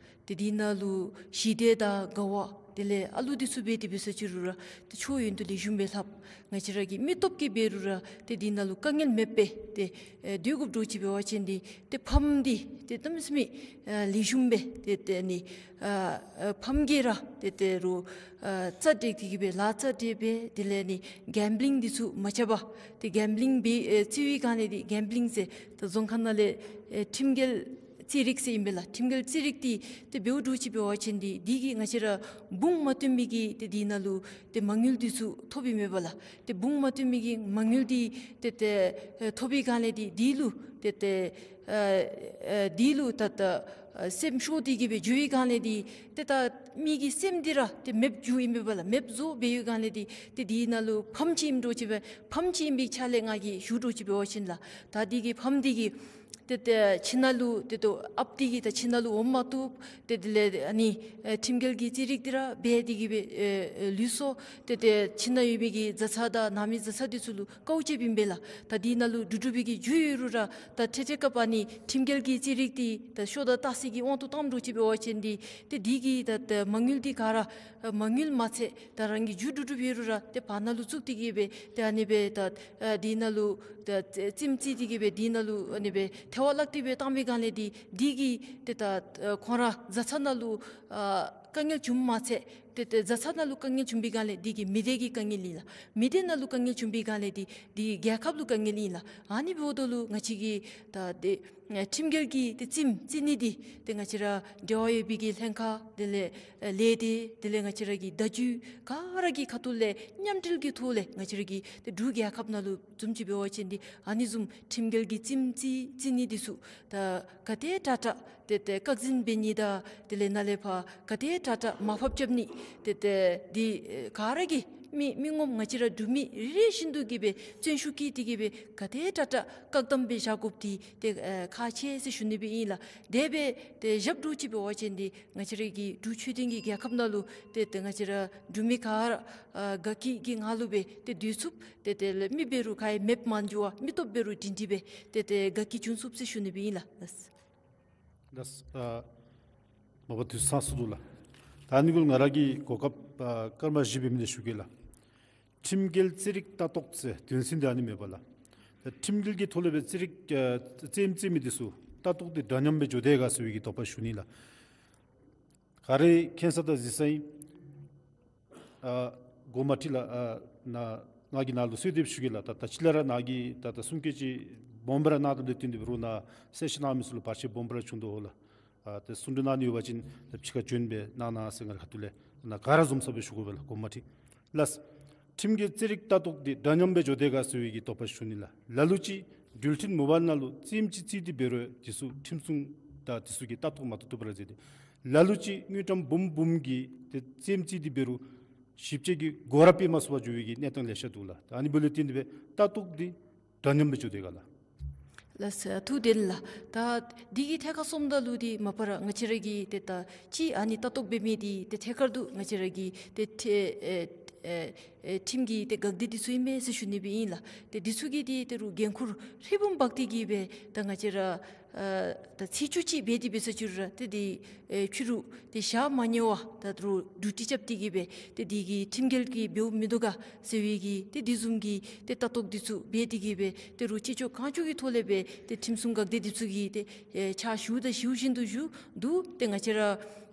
ཏེ་འདི་ནང་ལུ་ཞི་བདེ་དང་དགའ་བ་དེ་ལས་ཨ་ལུ་འདི་ཚུ་འབད་དེ་འབད་ས་ཅི་རུང་ར་ཏེ་ཆོས་ཡོན་ཏན་ལེགས་ཤོམ་སྦེ་ལྷབ། ང་བཅས་ར་གི་མི་སྟོབས་ཀྱིས་འབད་རུང་ར་ཏེ་འདི་ནང་ལུ་དཀའ་ངལ་མེདཔ་སྦེ་ཏེ་ཨེ་སྡོད་དགོཔ་འདྲཝ་ཅིག་འབད་བ་ཅིན་འདི་ཏེ་ཕམ་འདི་ཏེ་གནམ་མེད་ས་མེད་ཨ་ལེགས་ཤོམ་སྦེ་ཏེ་ཏེ་ཨ་ནི་ཨ་ཨ་ཕམ་གྱིས་ར་ཏེ་ཏེ་རུང་ཨ་རྩ་དྲེག་སྟེ་གི་སྦེ་ལཱ་རྩ་དྲེག་སྦེ་དེ་ལས་ཨ་ནི་གེམ་བི་ལིང་འདི་ཚུ་མ་རྐྱབ་པར་ཏེ་གེམ་བི་ལིང་འབད་ཨེ་རྩེ་བའི་སྒང་ལས་འདི་གེམ་བི་ལིང་ཟེར་ད་རྫོང་ཁ་ནང་ལས་ཨེ་ཁྲིམས་འགལ་རྩེད་རིགས་ཟེར་ཨིན་པས་ལགས། ཁྲིམས་འགལ་རྩེད་རིགས་འདི་ཏེ་འབདཝ་འདྲཝ་ཅིག་འབད་བ་ཅིན་འདི་འདི་གིས་ང་བཅས་ར་འབུམ་མ་བཏོན་མི་གི་ཏེ་འདི་ནང་ལུ་ཏེ་མ་དངུལ་འདི་ཚུ་ཐོབ་ཨིན་མས་པ་ལགས། ཏེ་འབུམ་མ་བཏོན་མི་གི་མ་དངུལ་འདི་ཏེ་ཏེ་ཨེ་ཐོབ་པའི་སྒང་ལས་འདི་འདི་ལུ་ཏེ་ཏེ་ཨ་ཨ་འདི་ལུ་ད་ད་ཨ་སེམས་ཤོར་ཏེ་གི་སྦེ་འགྱོ་བའི་སྒང་ལས་འདི་ཏེ་ད་མི་གི་སེམས་འདི་ར་ཏེ་མེདཔ་འགྱོཝ་ཨིན་མས་པ་ལགས། མེདཔ་བཟོ་འབད་བའི་སྒང་ལས་འདི་ཏེ་འདི་ནང་ལུ་ཕམ་ཅིག་ཨིནམ་འདྲཝ་ཅིག་སྦེ་ཕམ་ཅིག་ཨིན་པའི་ཆ་ལས་ང་གིས་ཞུ་འདྲཝ་ཅིག་འབད་བ་ཅིན་ལགས། ད་འདི་གི་ཕམ་འདི་གིས་ཏེ་ཏེ་ཁྱིམ་ནང་ལུ་ཏེ་ཏོ་ཨཔ་འདི་གིས་ད་ཁྱིམ་ནང་ལུ་འོང་མ་བཏུབ། ཏེ་དེ་ལས་ཨ་ནི་ཨེ་ཁྲིམས་འགལ་གྱི་རྩེད་རིགས་འདི་ར་འབད་དེ་གི་སྦེ་ཨེ་ཨེ་ལུས་སོ། ཏེ་ཏེ་ཁྱིམ་ནང་ཡོད་པའི་གི་བཟའ་ཚང་དང་ནང་མི་བཟའ་ཚང་འདི་ཚུ་ལུ་དཀའཝ་སྤྱདཔ་ཨིན་པས་ལགས། ད་འདི་ནང་ལུ་འདྲུད་འདྲུད་པའི་གི་རྒྱུ་ཡོད་རུང་ར་ད་ཐད་ཐད་སྐབས་ཨ་ནི་ཁྲིམས་འགལ་གྱི་རྩེད་རིགས་འདི་ད་ཤོ་དང་ཏ་སི་གི་དབང་དུ་བཏངམ་འདྲཝ་ཅིག་འབད་བ་ཅིན་འདི་ཏེ་འདི་གིས་ད་ད་མ་དངུལ་འདི་ག་ར་ཨ་མ་དངུལ་མ་ཚད་ད་རང་གི་རྒྱུ་འདྲུད་འདྲུདཔ་ཡོད་རུང་ར་ཏེ་བར་ན་ལུ་བཙུགས་ཏེ་གི་སྦེ་ཏེ་ཨ་ནི་སྦེ་ད་ཨ་འདི་ནང་ལུ་ད་རྩེདམོ་རྩེ་སྟེ་གི་སྦེ་འདི་ནང་ལུ་ཨ་ནི་སྦེ་ཐལ་བ་བརླག་སྟེ་སྦེ་བཏང་པའི་སྒང་ལས་འདི་འདི་གིས་ཏེ་ད་ཨ་ཁོང་ར་བཟའ་ཚང་ནང་ལུ་ཨ་དཀའ་ངལ་བྱུངམ་མ་ཚད་ཏེ་ཏེ་བཟའ་ཚང་ནང་ལུ་དཀའ་ངལ་བྱུང་པའི་སྒང་ལས་འདི་གིས་མི་སྡེ་གི་དཀའ་ངལ་ཨིན་ལགས། མི་སྡེ་ནང་ལུ་དཀའ་ངལ་བྱུང་པའི་སྒང་ལས་འདི་འདི་རྒྱལ་ཁབ་ལུ་དཀའ་ངལ་ཨིན་ལགས། ཨ་ནི་འབདཝ་ད་ལུ་ང་བཅས་ཀྱིས་ད་ཏེ་ཨ་ཁྲིམས་འགལ་གྱི་ཏེ་རྩེདམོ་རྩེ་ནི་འདི་ཏེ་ང་བཅས་ར་འབྲེལ་བ་ཡོད་པའི་གི་ལྷན་ཁག་དེ་ལས་ཨ་ལས་སྡེ་དེ་ལས་ང་བཅས་ར་གི་བརྡ་བརྒྱུད་ག་ར་གི་ཁ་ཐུག་ལས་མཉམ་འབྲེལ་གྱི་ཐོག་ལས་ང་བཅས་ར་གི་ཏེ་འབྲུག་རྒྱལ་ཁབ་ནང་ལུ་བཟུམ་ཅིག་འབད་བ་ཅིན་འདི་ཨ་ནི་བཟུམ་ཁྲིམས་འགལ་གྱི་རྩེདམོ་རྩེ་རྩེ་ནི་འདི་ཚུ་ད་ག་དེ་དྲག་དྲག་ཏེ་ཏེ་བཀག་འཛིན་འབད་ནི་དང་དེ་ལས་ནཱ་ལས་ཕར་ག་དེ་དྲག་དྲག་མར་ཕབ་རྐྱབ་ནི་ཏེ་ཏེ་འདི་ཨེ་ག་ར་གིས་མི་མི་ངོམ་ང་བཅས་ར་འབྲུག་མི་རེ་རེ་བཞིན་དུ་གིས་སྦེ་བརྩོན་ཤུགས་བསྐྱེད་དེ་གི་སྦེ་ག་དེ་དྲག་དྲག་བཀག་སྡོམ་སྦེ་བཞག་དགོཔ་འདི་ཏེ་ཨེ་ཁག་ཆེ་ཟེར་ཞུ་ནི་སྦེ་ཨིན་ལགས། དེ་སྦེ་ཏེ་བཞགཔ་འདྲཝ་ཅིག་འབད་བ་ཅིན་འདི་ང་བཅས་ར་གི་འབྲུག་ཆོས་ལྡན་གྱི་རྒྱལ་ཁབ་ནང་ལུ་ཏེ་ཏེ་ང་བཅས་ར་འབྲུག་མི་ག་ར་ཨ་དགའ་སྐྱིད་ཀྱི་ངང་ལུ་སྦེ་ཏེ་སྡོད་ཚུགསཔ་ཏེ་དེ་ལས་མི་འབད་རུང་ག་ཡང་མེདཔ་མ་འགྱོ་བར་མི་སྟོབས་འབད་རུང་སྒྲིང་སྒྲི་སྦེ་ཏེ་ཏེ་དགའ་སྐྱིད་འབྱུང་ཚུགསཔ་ཟེར་ཞུ་ནི་སྦེ་ཨིན་ལགས། ལགས། ལགས། ཨ་མ་པ་དུས་ཚང་སོང་འདུག་ལགས། ད་ཨ་ནི་གུ་ང་ར་གིས་གོ་སྐབས་ཨ་སྐར་མ་བཞི་འབད་མི་འདི་ཞུ་གེ་ལགས། ཁྲིམས་འགལ་རྩེད་རིགས་ལྟ་རྟོག་ཟེར་དོན་ཚན་འདི་ཨ་ནི་མས་པ་ལགས། ད་ཁྲིམས་འགལ་གྱི་ཐོག་ལས་སྦེ་རྩེད་རིགས་ཨ་རྩེདམོ་རྩེ་མི་འདི་ཚུ་ལྟ་རྟོག་འདི་འདྲ་མཉམ་སྦེ་འགྱོ་དེས་ག་ཟེར་བའི་གི་དོགས་པ་ཞུ་ནི་ལགས། ག་ར་མཁྱེན་ས་དང་གཟིགས་ས་ཨིན། ཨ་གོང་མ་ཁྲི་ལགས་ཨ་ནཱ་ང་གིས་ནཱ་ལུ་གསོལ་འདེབས་ཞུ་གེ་ལགས། ད་ད་ཅི་ལས་ར་ནཱ་གིས་ད་ད་གསུང་སྐད་ཅིག་སྦོམ་སྦེ་ར་གནང་དོ་ལས་བརྟེན་ཏེ་འབད་རུང་ནཱ་གསལ་བཤད་གནང་མི་ཚུ་ལུ་བར་ཆད་སྦོམ་སྦེ་ར་བྱུང་དོ་ལགས། ཨ་ཏེ་གསུང་གྲོས་གནང་ནི་ཡོད་པ་ཅིན་ད་ཕྱི་ཁར་བྱོན་སྦེ་གནང་གནང་ཟེར་ང་རའི་ཁ་ཐུག་ལས་ནཱ་ག་ར་འཛོམས་ས་སྦེ་ཞུ་དགོ་པས་ལགས་གོང་མ་ཁྲི་ལགས། ཁྲིམས་འགལ་རྩེད་རིགས་ལྟ་རྟོག་འདི་འདྲ་མཉམ་སྦེ་འགྱོ་དེས་ག་ཟེར་བའི་གི་དོགས་པ་ཞུ་ནི་ལགས། ལ་ལུ་ཅིག་འགྲུལ་འཕྲིན་མོ་བཱའིལ་ནང་ལུ་རྩེདམོ་ཅིག་རྩེ་སྟེ་འབད་རུང་འདི་ཚུ་ཁྲིམས་སྲུང་དང་འདི་ཚུ་གིས་ལྟ་རྟོག་མ་བཏུབ་བཏུབ་པར་མཛད་དེ། ལ་ལུ་ཅིག་དངུལ་ཀྲམ་འབུམ་འབུམ་གྱི་ཏེ་རྩེདམོ་རྩེ་སྟེ་འབད་རུང་ཞིབ་དཔྱད་ཀྱི་སྒོ་ར་ཕྱེ་མ་ཚུགས་པར་འགྱོ་བའི་གི་གནས་སྟངས་ལེ་ཤ་འདུག་ལགས། ད་ཨ་ནི་འབདཝ་ལས་བརྟེན་ཏེ་སྦེ་ལྟ་རྟོག་འདི་འདྲ་མཉམ་སྦེ་འགྱོ་དེས་ག་ལགས། ལགས་སོ། ཐུགས་བདེ་ལགས། ད་འདི་གི་ཐད་ཁར་སོངམ་ད་ལུ་འདི་མ་པ་ར་ང་བཅས་ར་གི་ཏེ་ད་ཅི་ཨ་ནི་ལྟ་རྟོག་འབད་མི་འདི་ཏེ་ཐད་ཀར་དུ་ང་བཅས་ར་གི་ཏེ་ཏེ་ཨེ་ཨེ་ཨེ་ཁྲིམས་ཀྱི་ཏེ་འགག་སྡེ་འདི་ཚུ་ཨིན་མས་ཟེར་ཞུ་ནི་སྦེ་ཨིན་ལགས། ཏེ་འདི་ཚུ་གིས་ཏེ་ཏེ་རུང་འགན་ཁུར་ཧྲིལ་བུམ་འབག་སྟེ་གི་སྦེ་ད་ང་བཅས་ར་ཨ་ད་ཚེས་བཅུ་གཅིག་འབད་དེ་འབད་ས་ཅིག་རུང་ར་ཏེ་འདི་ཨེ་ཕྱི་རུ་ཏེ་ཞག་མ་ཉལ་བར་ད་རུང་ཌིའུ་ཊི་རྐྱབ་སྟེ་གི་སྦེ་ཏེ་འདི་གི་ཁྲིམས་འགལ་གྱི་འབདཝ་མིན་འདུག་ག་ཟེར་བའི་གི་ཏེ་འདི་བཟུམ་གྱི་ཏེ་ལྟ་རྟོག་འདི་ཚུ་འབད་དེ་གི་སྦེ་ཏེ་རུང་ཅི་ལྕོགས་གང་ལྕོགས་ཀྱི་ཐོག་ལས་སྦེ་ཏེ་ཁྲིམས་སྲུང་འགག་སྡེ་འདི་ཚུ་གིས་ཏེ་ཨེ་ཕྱག་ཞུཝ་དང་ཞུ་བཞིན་དུ་ཞུ་འདུག། ཏེ་ང་བཅས་ར་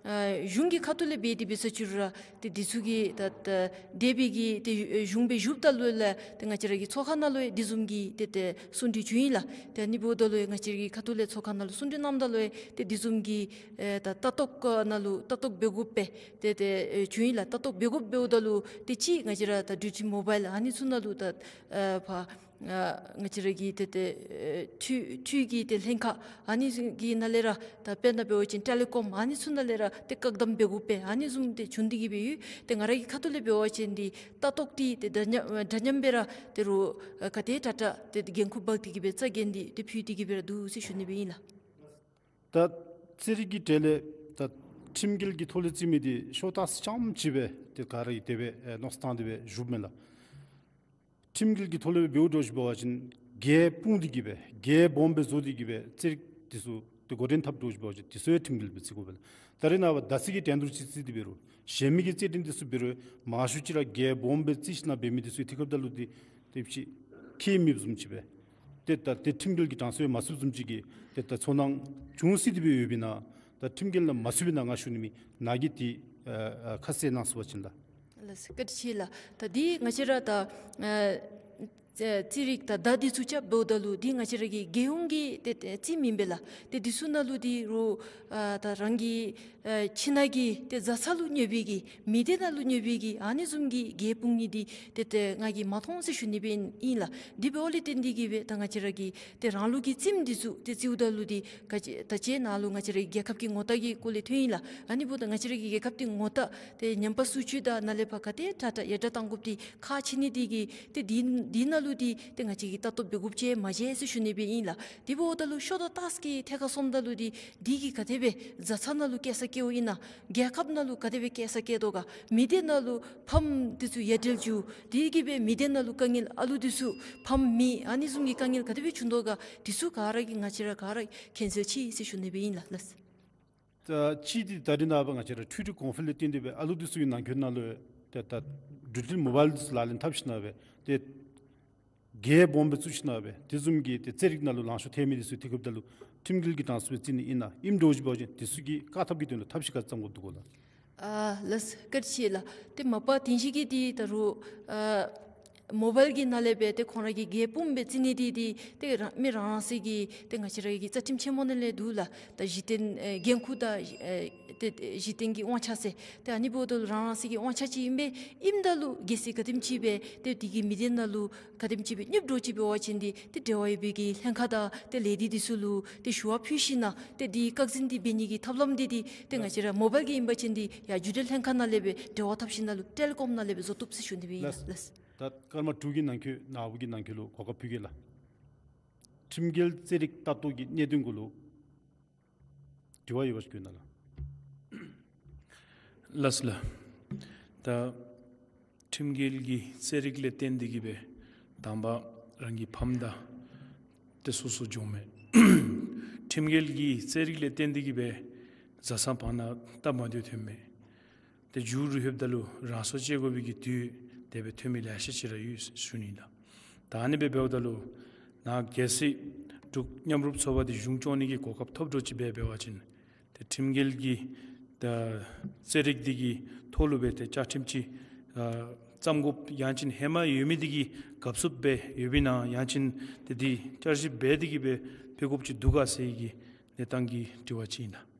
ཨ་གཞུང་གི་ཁ་ཐུག་ལས་འབད་དེ་འབད་ས་ཅིག་རུང་ར་ཏེ་འདི་ཚུ་གིས་ད་ད་འདས་པའི་གི་ཏེ་གཞུང་སྦེ་བཞུགསཔ་ད་ལུ་ལས་ཏེ་ང་བཅས་ར་གི་ཚོགས་ཁང་ནང་ལུ་ཡང་འདི་བཟུམ་གྱི་ཏེ་ཏེ་གསུང་གྲོས་བྱུང་ཡི་ལགས། ཏེ་ཨ་ནི་འབདཝ་ད་ལུ་ཡང་ང་བཅས་ར་གི་ཁ་ཐུག་ལས་ཚོགས་ཁང་ནང་ལུ་གསུང་གྲོས་གནངམ་ད་ལུ་ཡང་ཏེ་འདི་བཟུམ་གྱི་ཨེ་ད་ལྟ་རྟོག་ནང་ལུ་ལྟ་རྟོག་འབད་དགོཔ་སྦེ་ཏེ་ཏེ་ཨེ་བྱུང་ཡི་ལགས། ལྟ་རྟོག་འབད་དགོཔ་འབདཝ་ད་ལུ་ཏེ་ཅིག་ང་བཅས་ར་ད་ཌིའུ་ཊི་མོ་བཱའིལ་ཨ་ནི་ཚུ་ནང་ལུ་ད་ཨེ་ཕར་ཨ་ང་བཅས་ར་གི་ཏེ་ཏེ་ཨེ་འཕྲུལ་འཕྲུལ་གྱི་ཏེ་ལྷན་ཁག་ཨ་ནི་ཚུ་གི་ནང་ལས་ར་ད་དཔེར་ན་འབད་བ་ཅིན་ཊེ་ལི་ཀོམ་ཨ་ནི་ཚུ་ནང་ལས་ར་ཏེ་བཀག་སྡོམ་འབད་དགོཔ་སྦེ་ཨ་ནི་བཟུམ་ཏེ་བྱུང་སྟེ་གི་སྦེ་ཡོད། ཏེ་ང་ར་གི་ཁ་ཐུག་ལས་འབད་བ་ཅིན་འདི་ལྟ་རྟོག་འདི་ཏེ་འདྲ་མཉམ་འདྲ་མཉམ་སྦེ་ར་ཏེ་རུང་ཨ་ག་དེ་དྲག་དྲག་ཏེ་འགན་ཁུར་འབག་སྟེ་གི་སྦེ་རྩ་འགེངས་ཏེ་ཏེ་ཕུལ་ཏེ་གི་སྦེ་ར་འདུག་ཟེར་ཞུ་ནི་སྦེ་ཨིན་ལགས། ད་རྩེད་རིགས་ཀྱི་གྲས་ལས་ད་ ཁྲིམས་འགལ་གྱི་ཐོག་ལས་བརྩིས་མི་འདི་ཤོ་ཏཱས་རྐྱངམ་ཅིག་སྦེ་ཏེ་ག་ར་གིས་དེ་སྦེ་ཨེ་མནོ་བསམ་བཏང་སྟེ་སྦེ་བཞུགསཔ་མས་ལགས། ཁྲིམས་འགལ་གྱི་ཐོག་ལས་འབདཝ་འདྲཝ་ཅིག་འབད་བ་ཅིན་རྒྱལ་སྤུངས་ཏེ་གི་སྦེ་རྒྱལ་སྦོམ་སྦེ་བཟོ་སྟེ་གི་སྦེ་རྩེད་རིགས་འདི་ཚུ་ཏེ་འགོ་འདྲེན་འཐབ་འདྲཝ་ཅིག་འབད་བ་ཅིན་འདི་ཚུ་ཡང་ཁྲིམས་འགལ་སྦེ་བརྩི་དགོ་པས་ལགས། ད་རེས་ནངས་པ་ད་ཅི་གི་འགྲན་བསྡུར་ཅིག་བརྩིས་ཏེ་འབད་རུང་གཞན་མི་གི་རྩེད་འགྲན་འདི་ཚུ་འབད་རུང་མང་ཤོས་ཅིག་ར་རྒྱལ་སྦོམ་སྦེ་རྩེད་ཞིནམ་འབད་མི་འདི་ཚུ་ཐེབས་འབདཝ་ད་ལུ་འདི་ཏེ་ཅིག་ཁྱད་མེདཔ་བཟུམ་ཅིག་སྦེ་ཏེ་ད་ཏེ་ཁྲིམས་འགལ་གྱི་གྲངས་སུ་ཡང་མ་ཚུདཔ་བཟུམ་ཅིག་གི་ཏེ་ད་ཚོར་སྣང་བྱུང་སྲིད་དེ་སྦེ་ཡོདཔ་ཨིན་ན། ད་ཁྲིམས་འགལ་ནང་མ་ཚུད་པས་ན་ང་ཞུ་ནི་མེད། ནཱ་གིས་འདི་ཨ་ཨ་ཁ་གསལ་གནང་ཚུགས་པ་ཅིན་ལགས། ལགས་སོ། བཀའ་དྲིན་ཆེ་ལགས། ད་འདི་ང་བཅས་ར་ད་ཨ་རྩེད་རྩེད་རིགས་དང་མདའ་འདི་ཚུ་རྐྱབ་འབདཝ་ད་ལུ་འདི་ང་བཅས་ར་གི་རྒྱལ་ཡོངས་ཀྱི་ཏེ་ཏེ་རྩེདམོ་ཨིན་པས་ལགས། ཏེ་འདི་ཚུ་ནང་ལུ་འདི་རུང་ཨ་ད་རང་གི་ཨ་ཁྱིམ་ནང་གི་ཏེ་བཟའ་ཚང་ལུ་གནོད་པའི་གི་མི་སྡེ་ནང་ལུ་གནོད་པའི་གི་ཨ་ནི་བཟུམ་གྱི་རྒྱལ་སྤུངས་ནི་འདི་ཏེ་ཏེ་ང་གིས་མ་མཐོང་ཟེར་ཞུ་ནི་སྦེ་ཨིན་ལགས། དེ་འབདཝ་ལས་བརྟེན་ཏེ་གི་སྦེ་ད་ང་བཅས་ར་གི་ཏེ་རང་ལུགས་ཀྱི་རྩེདམོ་འདི་ཚུ་ཏེ་རྩེདཝ་ད་ལུ་འདི་ག་ཅི་ད་ཅི་ནཱ་ལུ་ང་བཅས་ར་གི་རྒྱལ་ཁབ་ཀྱི་ངོ་རྟགས་ཀྱི་སྐོར་ལས་ཐོན་ཡི་ལགས། ཨ་ནི་འབདཝ་ད་ང་བཅས་ར་གི་རྒྱལ་ཁབ་ཀྱི་ངོ་རྟགས་ཏེ་ཉམས་པ་སོར་ཆུད་དང་ནཱ་ལས་ཕར་ག་དེ་དྲག་དྲག་ཡར་དྲག་གཏང་དགོཔ་འདི་ཁག་ཆེ་ནི་འདི་གིས་ཏེ་འདི་འདི་ནང་ལུ་འདི་ཏེ་ང་བཅས་ཀྱིས་ལྟ་རྟོག་འབད་དགོཔ་ཅིག་མ་མཇལ་ཟེར་ཞུ་ནི་སྦེ་ཨིན་ལགས། དེ་འབདཝ་ད་ལུ་ཤོ་ཏཱས་ཀྱི་ཐད་ཁར་སོངམ་ད་ལུ་འདི་འདི་གིས་ག་དེ་སྦེ་བཟའ་ཚང་ནང་ལུ་སྐྱེ་ས་སྐྱེཝ་ཨིན་ན། རྒྱལ་ཁབ་ནང་ལུ་ག་དེ་སྦེ་སྐྱེ་ས་སྐྱེ་དོ་ག། མི་སྡེ་ནང་ལུ་ཕམ་འདི་ཚུ་ཡ་བྲལ་འགྱོ། དེ་གིས་སྦེ་མི་སྡེ་ནང་ལུ་དཀའ་ངལ་ཨ་ལུ་འདི་ཚུ་ཕམ་མི་ཨ་ནི་བཟུམ་གྱི་དཀའ་ངལ་ག་དེ་སྦེ་བྱུང་དོ་ག། འདི་ཚུ་ག་ར་གིས་ང་བཅས་ར་ག་ར་མཁྱེན་གསལ་ཅིག་ཟེར་ཞུ་ནི་སྦེ་ཨིན་ལགས། ལགས། ད་ཅི་འདི་ད་རེས་ནངས་པ་ང་བཅས་ར་འཕྲུལ་རིག་གོང་འཕེལ་ལས་བརྟེན་ཏེ་སྦེ་ཨ་ལུ་འདི་ཚུ་གི་ནང་འཁོད་ནང་ལུ་ཏེ་ད་འགྲུལ་འཕྲིན་མོ་བཱའིལ་འདི་ཚུ་ལག་ལེན་འཐབ་ཞིནམ་སྦེ་ཏེ་རྒྱལ་སྦོམ་སྦེ་བཙུགས་ཞིནམ་སྦེ་དེ་བཟུམ་གྱི་ཏེ་རྩེད་རིགས་ནང་ལུ་ལང་ཤོར་ཐལ་མི་འདི་ཚུ་ཐེབས་འབདཝ་ད་ལུ་ཁྲིམས་འགལ་གྱི་གྲངས་སུ་སྦེ་བརྩི་ནི་ཨིན་ན། ཨིནམ་འདྲཝ་ཅིག་འབད་བ་ཅིན་འདི་ཚུ་གི་བཀག་ཐབས་ཀྱི་དོན་ལུ་ཐབས་ཤེས་ག་ཅི་བརྩམ་དགོཔ་འདུག་གོ་ལགས། ཨ་ལགས་སོ། བཀའ་དྲིན་ཆེ་ལགས། ཏེ་མ་པ་དེ་བཞིན་གྱི་འདི་ད་རུང་ཨ་མོ་བཱའིལ་གྱི་ནང་ལས་སྦེ་ཏེ་ཁོང་ར་གིས་རྒྱལ་སྤུངས་སྦེ་བརྩི་ནི་འདི་འདི་ཏེ་རང་མི་རང་རང་སོའི་གི་ཏེ་ང་བཅས་ར་གི་རྩ་ཁྲིམས་ཆེན་མོ་ནང་ལས་འདུག་ལགས། ད་གཞི་རྟེན་ཨེ་འགན་ཁུར་དང་ཨེ་ཏེ་གཞི་རྟེན་གྱི་དབང་ཆ་ཟེར་ཏེ་ཨ་ནི་འབདཝ་ད་ལུ་རང་རང་སོའི་གི་དབང་ཆ་ཅིག་ཨིན་པས། ཨིནམ་ད་ལུ་གལ་སྲིད་ག་དེམ་ཅིག་སྦེ་ཏེ་དེ་གིས་མི་སྡེ་ནང་ལུ་ག་དེམ་ཅིག་སྦེ་གནོདཔ་འདྲཝ་ཅིག་འབད་བ་ཅིན་འདི་ཏེ་འབྲེལ་བ་ཡོད་པའི་གི་ལྷན་ཁག་དང་ཏེ་ལས་སྡེ་འདི་ཚུ་ལུ་ཏེ་ཞུ་བ་ཕུལ་ཞིནམ་ཏེ་འདི་བཀག་འཛིན་འདི་འབད་ནི་གི་ཐབས་ལམ་འདི་འདི་ཏེ་ང་བཅས་ར་མོ་བཱའིལ་གྱི་ཨིན་པ་ཅིན་འདི་ཡར་རྒྱུན་ལས་ལྷན་ཁག་ནང་ལས་སྦེ་འབྲེལ་བ་འཐབ་ཞིནམ་ལུ་ཊེ་ལི་ཀོམ་ནང་ལས་སྦེ་བཟོ་བཏུབ་ཟེར་ཞུ་ནི་སྦེ་ཨིན་ལགས། ལགས། ད་སྐར་མ་དྲུག་གི་ནང་འཁོད་ནཱ་བུ་གི་ནང་འཁོད་ལུ་གོ་སྐབས་ཕུལ་གེ་ལགས། ཁྲིམས་འགལ་རྩེད་རིགས་ལྟ་རྟོག་གི་གནད་དོན་གུ་ལུ་དྲི་བ་ཡོད་པ་ཅིན་བཀོད་གནང་ལགས། ལགས་སོ་ལགས། ད་ཁྲིམས་འགལ་གྱི་རྩེད་རིགས་ལས་བརྟེན་ཏེ་གི་སྦེ་དང་པ་རང་གི་ཕམ་དང་ཏེ་སོ་སོ་འགྱོཝ་མས། ཁྲིམས་འགལ་གྱི་རྩེད་རིགས་ལས་བརྟེན་ཏེ་གི་སྦེ་བཟའ་ཚང་བར་ན་སྟབས་མ་བདེཝ་ཐོནམ་མས། ཏེ་མཇུག་རུ་ལྷོདཔ་ད་ལུ་རང་སྲོག་བཅད་དགོ་པའི་གི་དུས་དེ་སྦེ་ཐོན་མི་ལེ་ཤ་ཅིག་ར་ཡོད་ཟེར་ཞུ་ནི་ལགས། ད་ཨ་ནི་སྦེ་འབདཝ་ད་ལུ་ནཱ་གལ་སྲིད་འབྲུག་མཉམ་རུབ་ཚོགས་པ་འདི་གཞུང་སྐྱོང་ནི་གི་གོ་སྐབས་ཐོབ་འདྲཝ་ཅིག་སྦེ་འབད་བ་ཅིན་ཏེ་ཁྲིམས་འགལ་གྱི་ད་རྩེད་རིགས་འདི་གི་ཐོག་ལུ་སྦེ་ཏེ་བཅའ་ཁྲིམས་ཅིག་ཨ་བརྩམ་དགོཔ་ཡང་ཅིན་ཧེ་མ་ཡོད་མི་འདི་གི་གབ་སུབ་སྦེ་ཡོདཔ་ཨིན་ན། ཡང་ཅིན་ཏེ་འདི་བསྐྱར་ཞིབ་འབད་དེ་གི་སྦེ་འབད་དགོཔ་ཅིག་འདུག་ག་ཟེར་གྱི་གནས་སྟངས་ཀྱི་དྲི་བ་ཅིག་ཨིན་ལགས།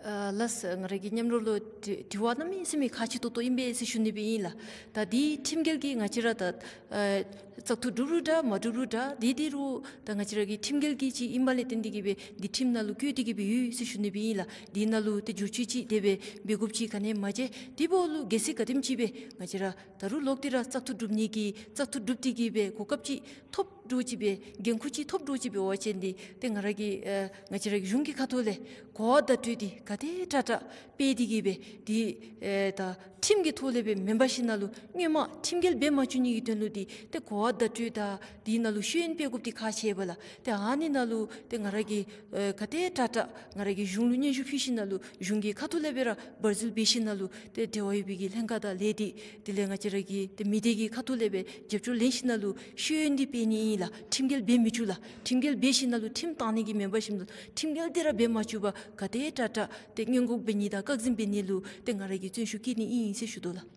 ཨ་ལགས་སོ། ང་ར་གི་མཉམ་རོགས་ལུ་དྲི་དྲི་བ་གནམ་མེད་ས་མེད་ཁག་ཆེ་ཏོག་ཏོ་ཨིན་པས་ཟེར་ཞུ་ནི་སྦེ་ཨིན་ལགས། ད་འདི་ཁྲིམས་འགལ་གྱི་ང་བཅས་ར་ད་ཨ་བཙག་འཐུ་གྲུབ་རུང་འདྲ་མ་གྲུབ་རུང་འདྲ་འདི་འདི་རུང་ད་ང་བཅས་ར་གི་ཁྲིམས་འགལ་གྱི་ཅིག་ཨིན་པ་ལས་བརྟེན་ཏེ་གི་སྦེ་འདི་ཁྲིམས་ནང་ལུ་བཀོད་དེ་གི་སྦེ་ཡོད་ཟེར་ཞུ་ནི་སྦེ་ཨིན་ལགས། འདི་ནང་ལུ་ཏེ་བསྒྱུར་བཅོས་ཅིག་དེ་སྦེ་འབད་དགོཔ་ཅིག་ག་ནི་ཡང་མ་མཇལ། དེ་འབདཝ་ལུ་གལ་སྲིད་ག་དེམ་ཅིག་སྦེ་ང་བཅས་ར་ད་རུང་ལོག་སྟེ་ར་བཙག་འཐུ་གྲུབ་ནི་གི་བཙག་འཐུ་གྲུབ་སྟེ་གི་སྦེ་གོ་སྐབས་ཅིག་ཐོབ་འདྲཝ་ཅིག་སྦེ་འགན་ཁུར་ཅིག་ཐོབ་འདྲཝ་ཅིག་འབད་བ་ཅིན་འདི་ཏེ་ང་ར་གི་ཨ་ང་བཅས་ར་གི་གཞུང་གི་ཁ་ཐུག་ལས་གོ་བ་བརྡ་སྤྲོད་འདི་ག་དེ་དྲག་དྲག་སྤེལ་ཏེ་གི་སྦེ་འདི་ཨེ་ད་ཁྲིམས་ཀྱི་ཐོག་ལས་སྦེ་མེན་པར་ཞིནམ་ལུ་སྔོན་མ་ཁྲིམས་འགལ་འབད་མ་བཅུག་ནི་གི་དོན་ལུ་འདི་ཏེ་གོ་བ་བརྡ་སྤྲོད་དང་འདི་ནང་ལུ་ཤེས་ཡོན་སྤེལ་དགོཔ་འདི་ཁག་ཆེ་བས་ལགས། ཏེ་ཨ་ནི་ནང་ལུ་ཏེ་ང་ར་གི་ཨེ་ག་དེ་དྲག་དྲག་ང་ར་གི་གཞུང་ལུ་སྙན་ཞུ་ཕུལ་ཞིནམ་ལུ་གཞུང་གི་ཁ་ཐུག་ལས་སྦེ་ར་བར་འཛུལ་འབད་ཞིནམ་ལུ་ཏེ་འབྲེལ་བ་ཡོད་པའི་གི་ལྷན་ཁག་དང་ལས་སྡེ་དེ་ལས་ང་བཅས་ར་གི་ཏེ་མི་སྡེ་གི་ཁ་ཐུག་ལས་སྦེ་རྒྱབ་སྐྱོར་ལེན་ཞིནམ་ལུ་ཤེས་ཡོན་འདི་སྤེལ་ནི་ཨིན་ལགས། ཁྲིམས་འགལ་འབད་མི་བཅུག་ལགས། ཁྲིམས་འགལ་འབད་ཞིནམ་ལུ་ཁྲིམས་བཏང་ནི་གི་མེན་པར་ཞིནམ་ལུ་ཁྲིམས་འགལ་འདི་ར་འབད་མ་བཅུག་པར་ག་དེ་དྲག་དྲག་ཏེ་སྔོན་འགོག་འབད་ནི་དང་བཀག་འཛིན་འབད་ནི་ལུ་ཏེ་ང་ར་གིས་བརྩོན་ཤུགས་བསྐྱེད་ནི་ཨིན་ཟེར་ཞུ་དོ་ལགས།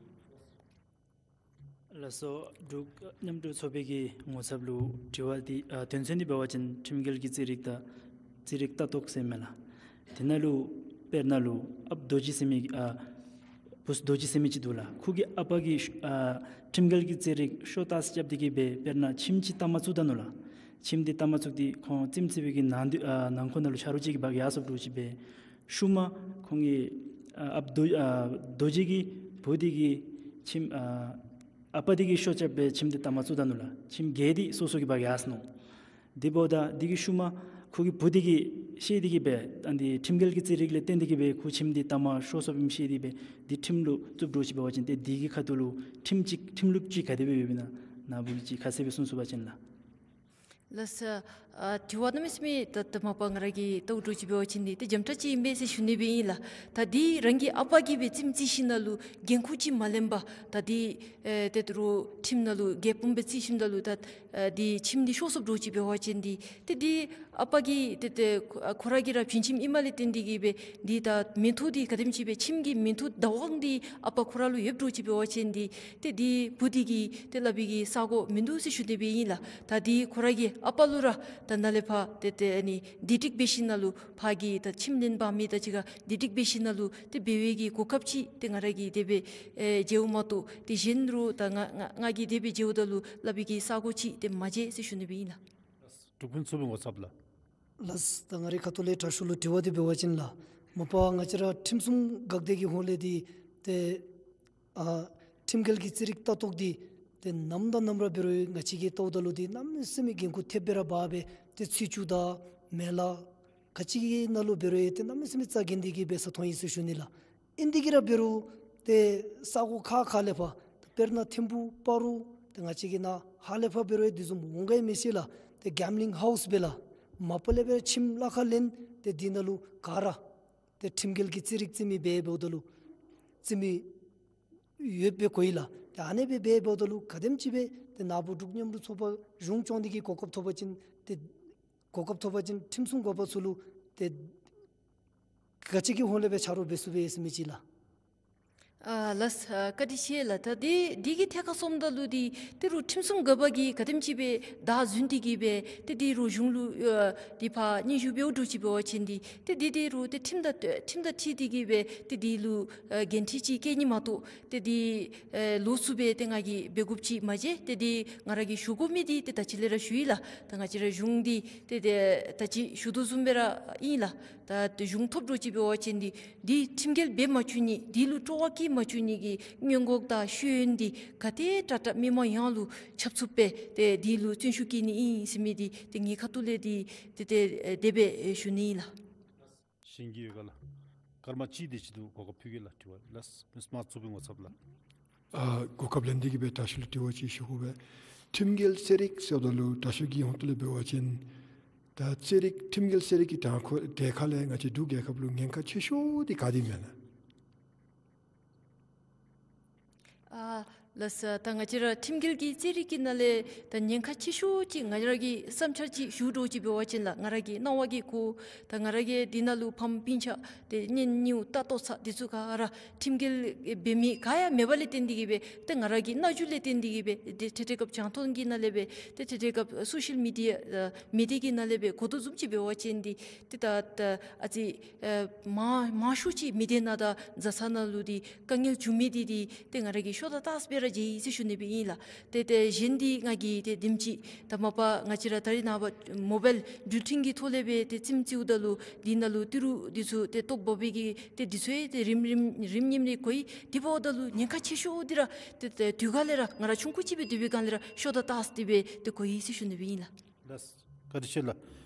ལགས་སོ། འབྲུག་མཉམ་རུབ་ཚོགས་པའི་གི་ངོ་ཚབ་ལུ་དྲི་བ་འདི་ཨ་དོན་ཚན་འདི་འབད་བ་ཅིན་ཁྲིམས་འགལ་གྱི་རྩེད་རིགས་དང་རྩེད་རིགས་ལྟ་རྟོག་ཟེར་མས་ལགས། དེ་ནང་ལུ་དཔེར་ན་ལུ་ཨཔ་རྡོ་རྗེ་ཟེར་མི་ཨ་བུཚ་རྡོ་རྗེ་ཟེར་མི་ཅིག་འདུག་ལགས། ཁོ་གི་ཨ་པ་གིས་ཨ་ཁྲིམས་འགལ་གྱི་རྩེད་རིགས་ཤོ་ཏཱས་རྐྱབ་སྟེ་གི་སྦེ་དཔེར་ན་ཁྱིམ་ཅིག་བལྟ་མ་ཚུགས་ད་ནུག་ལགས། ཁྱིམ་འདི་བལྟ་མ་ཚུགས་ཏེ་ཁོང་རྩེདམོ་རྩེ་བའི་གི་ནང་དུ་ཨ་ནང་འཁོད་ནང་ལུ་ཆ་རོགས་ཅིག་གིས་འབག་ཡར་སོཔ་འདྲཝ་ཅིག་སྦེ་ཤུལ་མ་ཁོང་གི་ཨ་ཨཔ་རྡོ་ཨ་རྡོ་རྗེ་གི་བུ་འདི་གིས་ཁྱིམ་ཨ་ཨ་པ་འདི་གིས་ཤོ་རྐྱབ་སྦེ་ཁྱིམ་འདི་བལྟ་མ་ཚུགས་ད་ནུག་ལགས། ཁྱིམ་གྱལ་འདི་སོ་སོ་གིས་འབག་ཡར་སོ་ནུག། དེ་འབདཝ་ད་འདི་གི་ཤུལ་མ་ཁོ་གི་བུ་འདི་གིས་ ཤེས་ཏེ་གིས་སྦེ་ཨ་ནི་ཁྲིམས་འགལ་གྱི་རྩིས་རིག་ལས་བརྟེན་ཏེ་གིས་སྦེ་ཁོ་ཁྱིམ་འདི་ལྟ་མ་ཤོར་སོཔ་ཨིནམ་ཤེས་ཏེ་སྦེ་འདི་ཁྲིམས་ལུ་བཙུགས་འདྲཝ་ཅིག་འབད་བ་ཅིན་ཏེ་འདི་གི་ཁ་ཐུག་ལུ་ཁྲིམས་ཅིག་ཁྲིམས་ལུགས་ཅིག་ག་དེ་སྦེ་ཡོདཔ་ཨིན་ན་ནཱ་བུ་གིས་ཅིག་ཁ་གསལ་སྦེ་གསུང་ཚུགས་པ་ཅིན་ལགས། ལགས་སོ། ཨ་དྲི་བ་གནམ་མེད་ས་མེད་ད་ད་མ་པ་ང་ར་གིས་བལྟཝ་འདྲཝ་ཅིག་འབད་བ་ཅིན་འདི་ཏེ་འཇམ་ཏྲག་ཅིག་ཨིན་པས་ཟེར་ཞུ་ནི་སྦེ་ཨིན་ལགས། ད་འདི་རང་གི་ཨ་པ་གིས་སྦེ་རྩིསམ་རྩིས་ཞིནམ་ལས་འགན་ཁུར་ཅིག་མ་ལེན་པར་ད་འདི་ཨེ་ཏེ་ད་རུང་ཁྲིམས་ནང་ལུ་འགལ་སྤོམ་སྦེ་རྩིས་ཞིནམ་ལས་ད་ཨེ་འདི་ཁྱིམ་འདི་ཤོར་སོཔ་འདྲཝ་ཅིག་འབད་བ་ཅིན་འདི་ཏེ་འདི་ཨ་པ་གིས་ཏེ་ཏེ་ཁོ་ཁོ་ར་གིས་ར་བྱིན་ཁྱིམ་ཨིནམ་ལས་བརྟེན་ཏེ་གིས་སྦེ་འདི་ད་མིང་ཐོ་འདི་ག་དེམ་ཅིག་སྦེ་ཁྱིམ་གྱི་མིང་ཐོ་བདག་དབང་འདི་ཨ་པ་ཁོ་ར་ལུ་ཡོདཔ་འདྲཝ་ཅིག་འབད་བ་ཅིན་འདི་ཏེ་འདི་བུ་འདི་གིས་ཏེ་སླབ་པའི་གི་ས་གོ་མིན་འདུག་ཟེར་ཞུ་ནི་སྦེ་ཨིན་ལགས། ད་འདི་ཁོ་ར་གི་ཨ་པ་ལུ་ར་ད་ནཱ་ལས་ཕར་ཏེ་ཏེ་ཨ་ནི་བདེ་སྒྲིག་འབད་ཞིནམ་ལས་ཕར་གྱི་ད་ཁྱིམ་ལེན་པ་མི་དང་གཅིག་ཁར་བདེ་སྒྲིག་འབད་ཞིནམ་ལས་ཏེ་འབད་བའི་གི་གོ་སྐབས་ཅིག་ཏེ་ང་ར་གིས་དེ་སྦེ་ཨེ་མཇལཝ་མ་གཏོགས་ཏེ་གཞན་རུང་ད་ང་ང་ང་གིས་དེ་སྦེ་མཇལཝ་ད་ལུ་སླབ་པའི་གི་ས་གོ་ཅིག་ཏེ་མ་མཇལ་ཟེར་ཞུ་ནི་སྦེ་ཨིན་ལགས། འབྲུག་ཕུན་ཚོགས་པའི་ངོ་ཚབ་ལགས། ལགས། ད་ང་རའི་ཁ་ཐུག་ལས་དྲག་ཤོས་ལུ་དྲི་བ་འདི་འབད་བ་ཅིན་ལགས། མ་པ་ང་བཅས་ར་ཁྲིམས་སྲུང་འགག་སྡེ་གི་ཧོངས་ལས་འདི་ཏེ་ཨ་ཁྲིམས་འགལ་གྱི་རྩིས་རིག་ལྟ་རྟོག་འདི་ཏེ་ནམ་དང་ནམ་ར་འབད་རུང་ང་བཅས་ཀྱིས་བལྟཝ་ད་ལུ་འདི་གནམ་མེད་ས་མེད་འགན་ཁུར་ཐེབས་སྦེ་ར་འབག་སྦེ་ཏེ་ཚེས་བཅུ་དང་མེ་ལ་ག་ཅི་གི་ནང་ལུ་འབད་རུང་ཏེ་གནམ་མེད་ས་མེད་རྩ་འགེངས་ཏེ་གིས་སྦེ་ས་མཐོང་ཡི་ཟེར་ཞུ་ནི་ལགས། ཨིན་ཏེ་གིས་ར་འབད་རུང་ཏེ་ས་གོ་ཁག་ཁ་ལས་ཕར་དཔེར་ན་ཐིམ་ཕུ་སྤ་རོ་ཏེ་ང་བཅས་ཀྱི་ནཱ་ཧཱ་ལས་ཕར་འབད་རུང་འདི་བཟུམ་འོང་ག་ཡང་མི་ཤེས་ལགས། ཏེ་གེམ་བླིང་ཧའུསི་སྦེ་ལགས། མ་པ་ལས་སྦེ་ཁྱིམ་ལཱ་ཁག་ལེན་ཏེ་འདི་ནང་ལུ་ག་ར་ཏེ་ཁྲིམས་འགལ་གྱི་རྩིས་རིག་རྩིས་མི་འབད་འབདཝ་ད་ལུ་རྩིས་མི་ཡོདཔ་སྦེ་གོ་ཡི་ལགས། ཏེ་ཨ་ནེ་སྦེ་འབད་འབདཝ་ད་ལུ་ག་དེམ་ཅིག་སྦེ་ཏེ་ནཱ་བུ་འབྲུག་མཉམ་རུབ་ཚོགས་པ་གཞུང་སྐྱོང་འདི་གིས་གོ་སྐབས་ཐོབ་པ་ཅིན་ཏེ་གོ་སྐབས་ཐོབ་པ་ཅིན་ཁྲིམས་སྲུང་འགོ་པ་ཚུ་ལུ་ཏེ་ག་ཅི་གི་ཧོངས་ལས་སྦེ་ཆ་རོགས་འབད་ཚུགས་པས་ཟེར་མི་ཅིག་ལགས། ཨ་ལགས། ཨ་བཀའ་དྲིན་ཆེ་ལགས། ད་འདི་འདི་གི་ཐད་ཁར་སོངམ་ད་ལུ་འདི་ཏེ་རུང་ཁྲིམས་སྲུང་འགག་པ་གིས་ག་དེམ་ཅིག་སྦེ་བདའ་བཟུང་སྟེ་གིས་སྦེ་ཏེ་འདི་རུང་གཞུང་ལུ་ཨ་འདི་ཕར་སྙན་ཞུ་འབདཝ་འདྲཝ་ཅིག་འབད་བ་ཅིན་འདི་ཏེ་འདི་འདི་རུང་ཏེ་ཁྲིམས་དང་ཁྲིམས་དང་འཁྲིལ་ཏེ་གིས་སྦེ་ཏེ་འདི་ལུ་ཨ་འགན་འཁྲི་ཅིག་བཀལ་ནི་མ་གཏོགས་ཏེ་འདི་ཨེ་ལོགས་སུ་སྦེ་ཏེ་ང་གིས་འབད་དགོཔ་ཅིག་མ་མཇལ། ཏེ་འདི་ང་ར་གིས་ཞུ་དགོ་མི་འདི་ཏེ་ད་ཅི་ལས་ར་ཞུ་ཡི་ལགས། ད་ང་བཅས་ར་གཞུང་འདི་ཏེ་ཏེ་ད་ཅི་ཞུ་དོ་བཟུམ་སྦེ་ར་ཨིན་ལགས། ད་ཏེ་གཞུང་ཐོབ་འདྲཝ་ཅིག་འབད་བ་ཅིན་འདི་འདི་ཁྲིམས་འགལ་འབད་མ་བཅུག་ནི་འདི་ལུ་སྤྲོ་བ་བསྐྱེད་མ་བཅུག་ནི་གི་སྔོན་འགོག་དང་ཤེས་ཡོན་འདི་ག་དེ་དྲག་དྲག་མི་མང་ཡོངས་ལུ་ཁྱབ་ཚུགསཔ་སྦེ་ཏེ་འདི་ལུ་བརྩོན་ཤུགས་བསྐྱེད་ནི་ཨིན་ཟེར་མི་འདི་ཏེ་ངེའི་ཁ་ཐུག་ལས་འདི་ཏེ་ཏེ་དེ་སྦེ་ཞུ་ནི་ཨིན་ལགས། གཞན་གྱི་ཡོད་ག་ལགས། སྐར་མ་གཅིག་དེ་ཅིག་འདུག། གོ་སྐབས་ཕུལ་གེ་ལགས། དྲི་བ་ལགས། མི་སྨྲ་ཚོགས་པའི་ངོ་ཚབ་ལགས། ཨ་གོ་སྐབས་ལེན་ཏེ་གིས་སྦེ་དྲག་ཤོས་ལུ་དྲི་བ་ཅིག་ཞུ་དགོ་པས། ཁྲིམས་འགལ་རྩིས་རིག་ཟེརཝ་ད་ལུ་དྲག་ཤོས་ཀྱི་ཧོངས་ལས་འབད་བ་ཅིན་ད་རྩིས་རིག་ཁྲིམས་འགལ་རྩིས་རིག་གི་གྲངས་ཁོ་གྲས་ཁ་ལས་ང་བཅས་འབྲུག་རྒྱལ་ཁབ་ལུ་ཉེན་ཁ་ཆེ་ཤོས་འདི་ག་དེ་ཨིན་མས་ན། ཨ་ལགས་སོ། ད་ང་བཅས་ར་ཁྲིམས་འགལ་གྱི་རྩིས་རིག་གི་ནང་ལས་ད་ཉེན་ཁ་ཆེ་ཤོས་ཅིག་ང་ར་གི་བསམ་འཆར་ཅིག་ཞུ་འདྲཝ་ཅིག་འབད་བ་ཅིན་ལགས། ང་ར་གི་སྣང་བ་གིས་གོ་ད་ང་ར་གི་འདི་ནང་ལུ་ཕམ་སྤུན་ཆ་ཏེ་གཉེན་ཉེཝ་ད་ལྟོ་ཚང་འདི་ཚུ་ག་ར་ཁྲིམས་འགལ་འབད་མི་ག་ཡང་མེདཔ་ལས་བརྟེན་ཏེ་གིས་སྦེ་ཏེ་ང་ར་གི་རྣམ་འགྱུར་ལས་བརྟེན་ཏེ་གིས་སྦེ་ཏེ་ཏེ་ཏེ་སྐབས་རྒྱང་མཐོང་གི་ནང་ལས་སྦེ་ཏེ་ཏེ་ཏེ་སྐབས་སོ་ཤལ་མི་ཌི་ཡ་ཨ་མི་སྡེ་གི་ནང་ལས་སྦེ་གོ་དོ་བཟུམ་ཅིག་འབད་བ་ཅིན་འདི་ཏེ་ད་ད་ཨ་ཙི་ཨེ་མང་མང་ཤོས་ཅིག་མི་སྡེ་ནང་དང་བཟའ་ཚང་ནང་ལུ་འདི་དཀའ་ངལ་བྱུང་མི་འདི་འདི་ཏེ་ང་ར་གིས་ཤོ་ད་ཏགས་སྦེ་ར་མཇལ་ཡི་ཟེར་ཞུ་ནི་སྦེ་ཨིན་ལགས། ཏེ་ཏེ་གཞན་འདི་ང་གིས་ཏེ་དེམ་ཅིག་ད་མ་པ་ང་བཅས་ར་ད་རེས་ནངས་པ་མོ་བཱའིལ་འགྲུལ་འཕྲིན་གྱི་ཐོག་ལས་སྦེ་ཏེ་རྩིསམ་རྩིསཝ་ད་ལུ་འདི་ནང་ལུ་ཏི་རུ་འདི་ཚུ་ཏེ་ལྟོ་འབབ་པའི་གི་ཏེ་འདི་ཚུ་ཡང་ཏེ་རིམ་རིམ་རིམ་གཉིས་རེ་གོ་ཡི། དེ་འབདཝ་ད་ལུ་ཉེན་ཁ་ཆེ་ཤོས་འདི་ར་ཏེ་ཏེ་དུས་ག་ལས་ར་ང་ར་ཆུང་ཀུ་ཅིག་སྦེ་སྡོད་པའི་སྒང་ལས་ར་ཤོ་ད་ཏགས་ཏེ་སྦེ་ཏེ་གོ་ཡི་ཟེར་ཞུ་ནི་སྦེ་ཨིན་ལགས། ལགས། བཀའ་དྲིན་ཆེ་ལགས།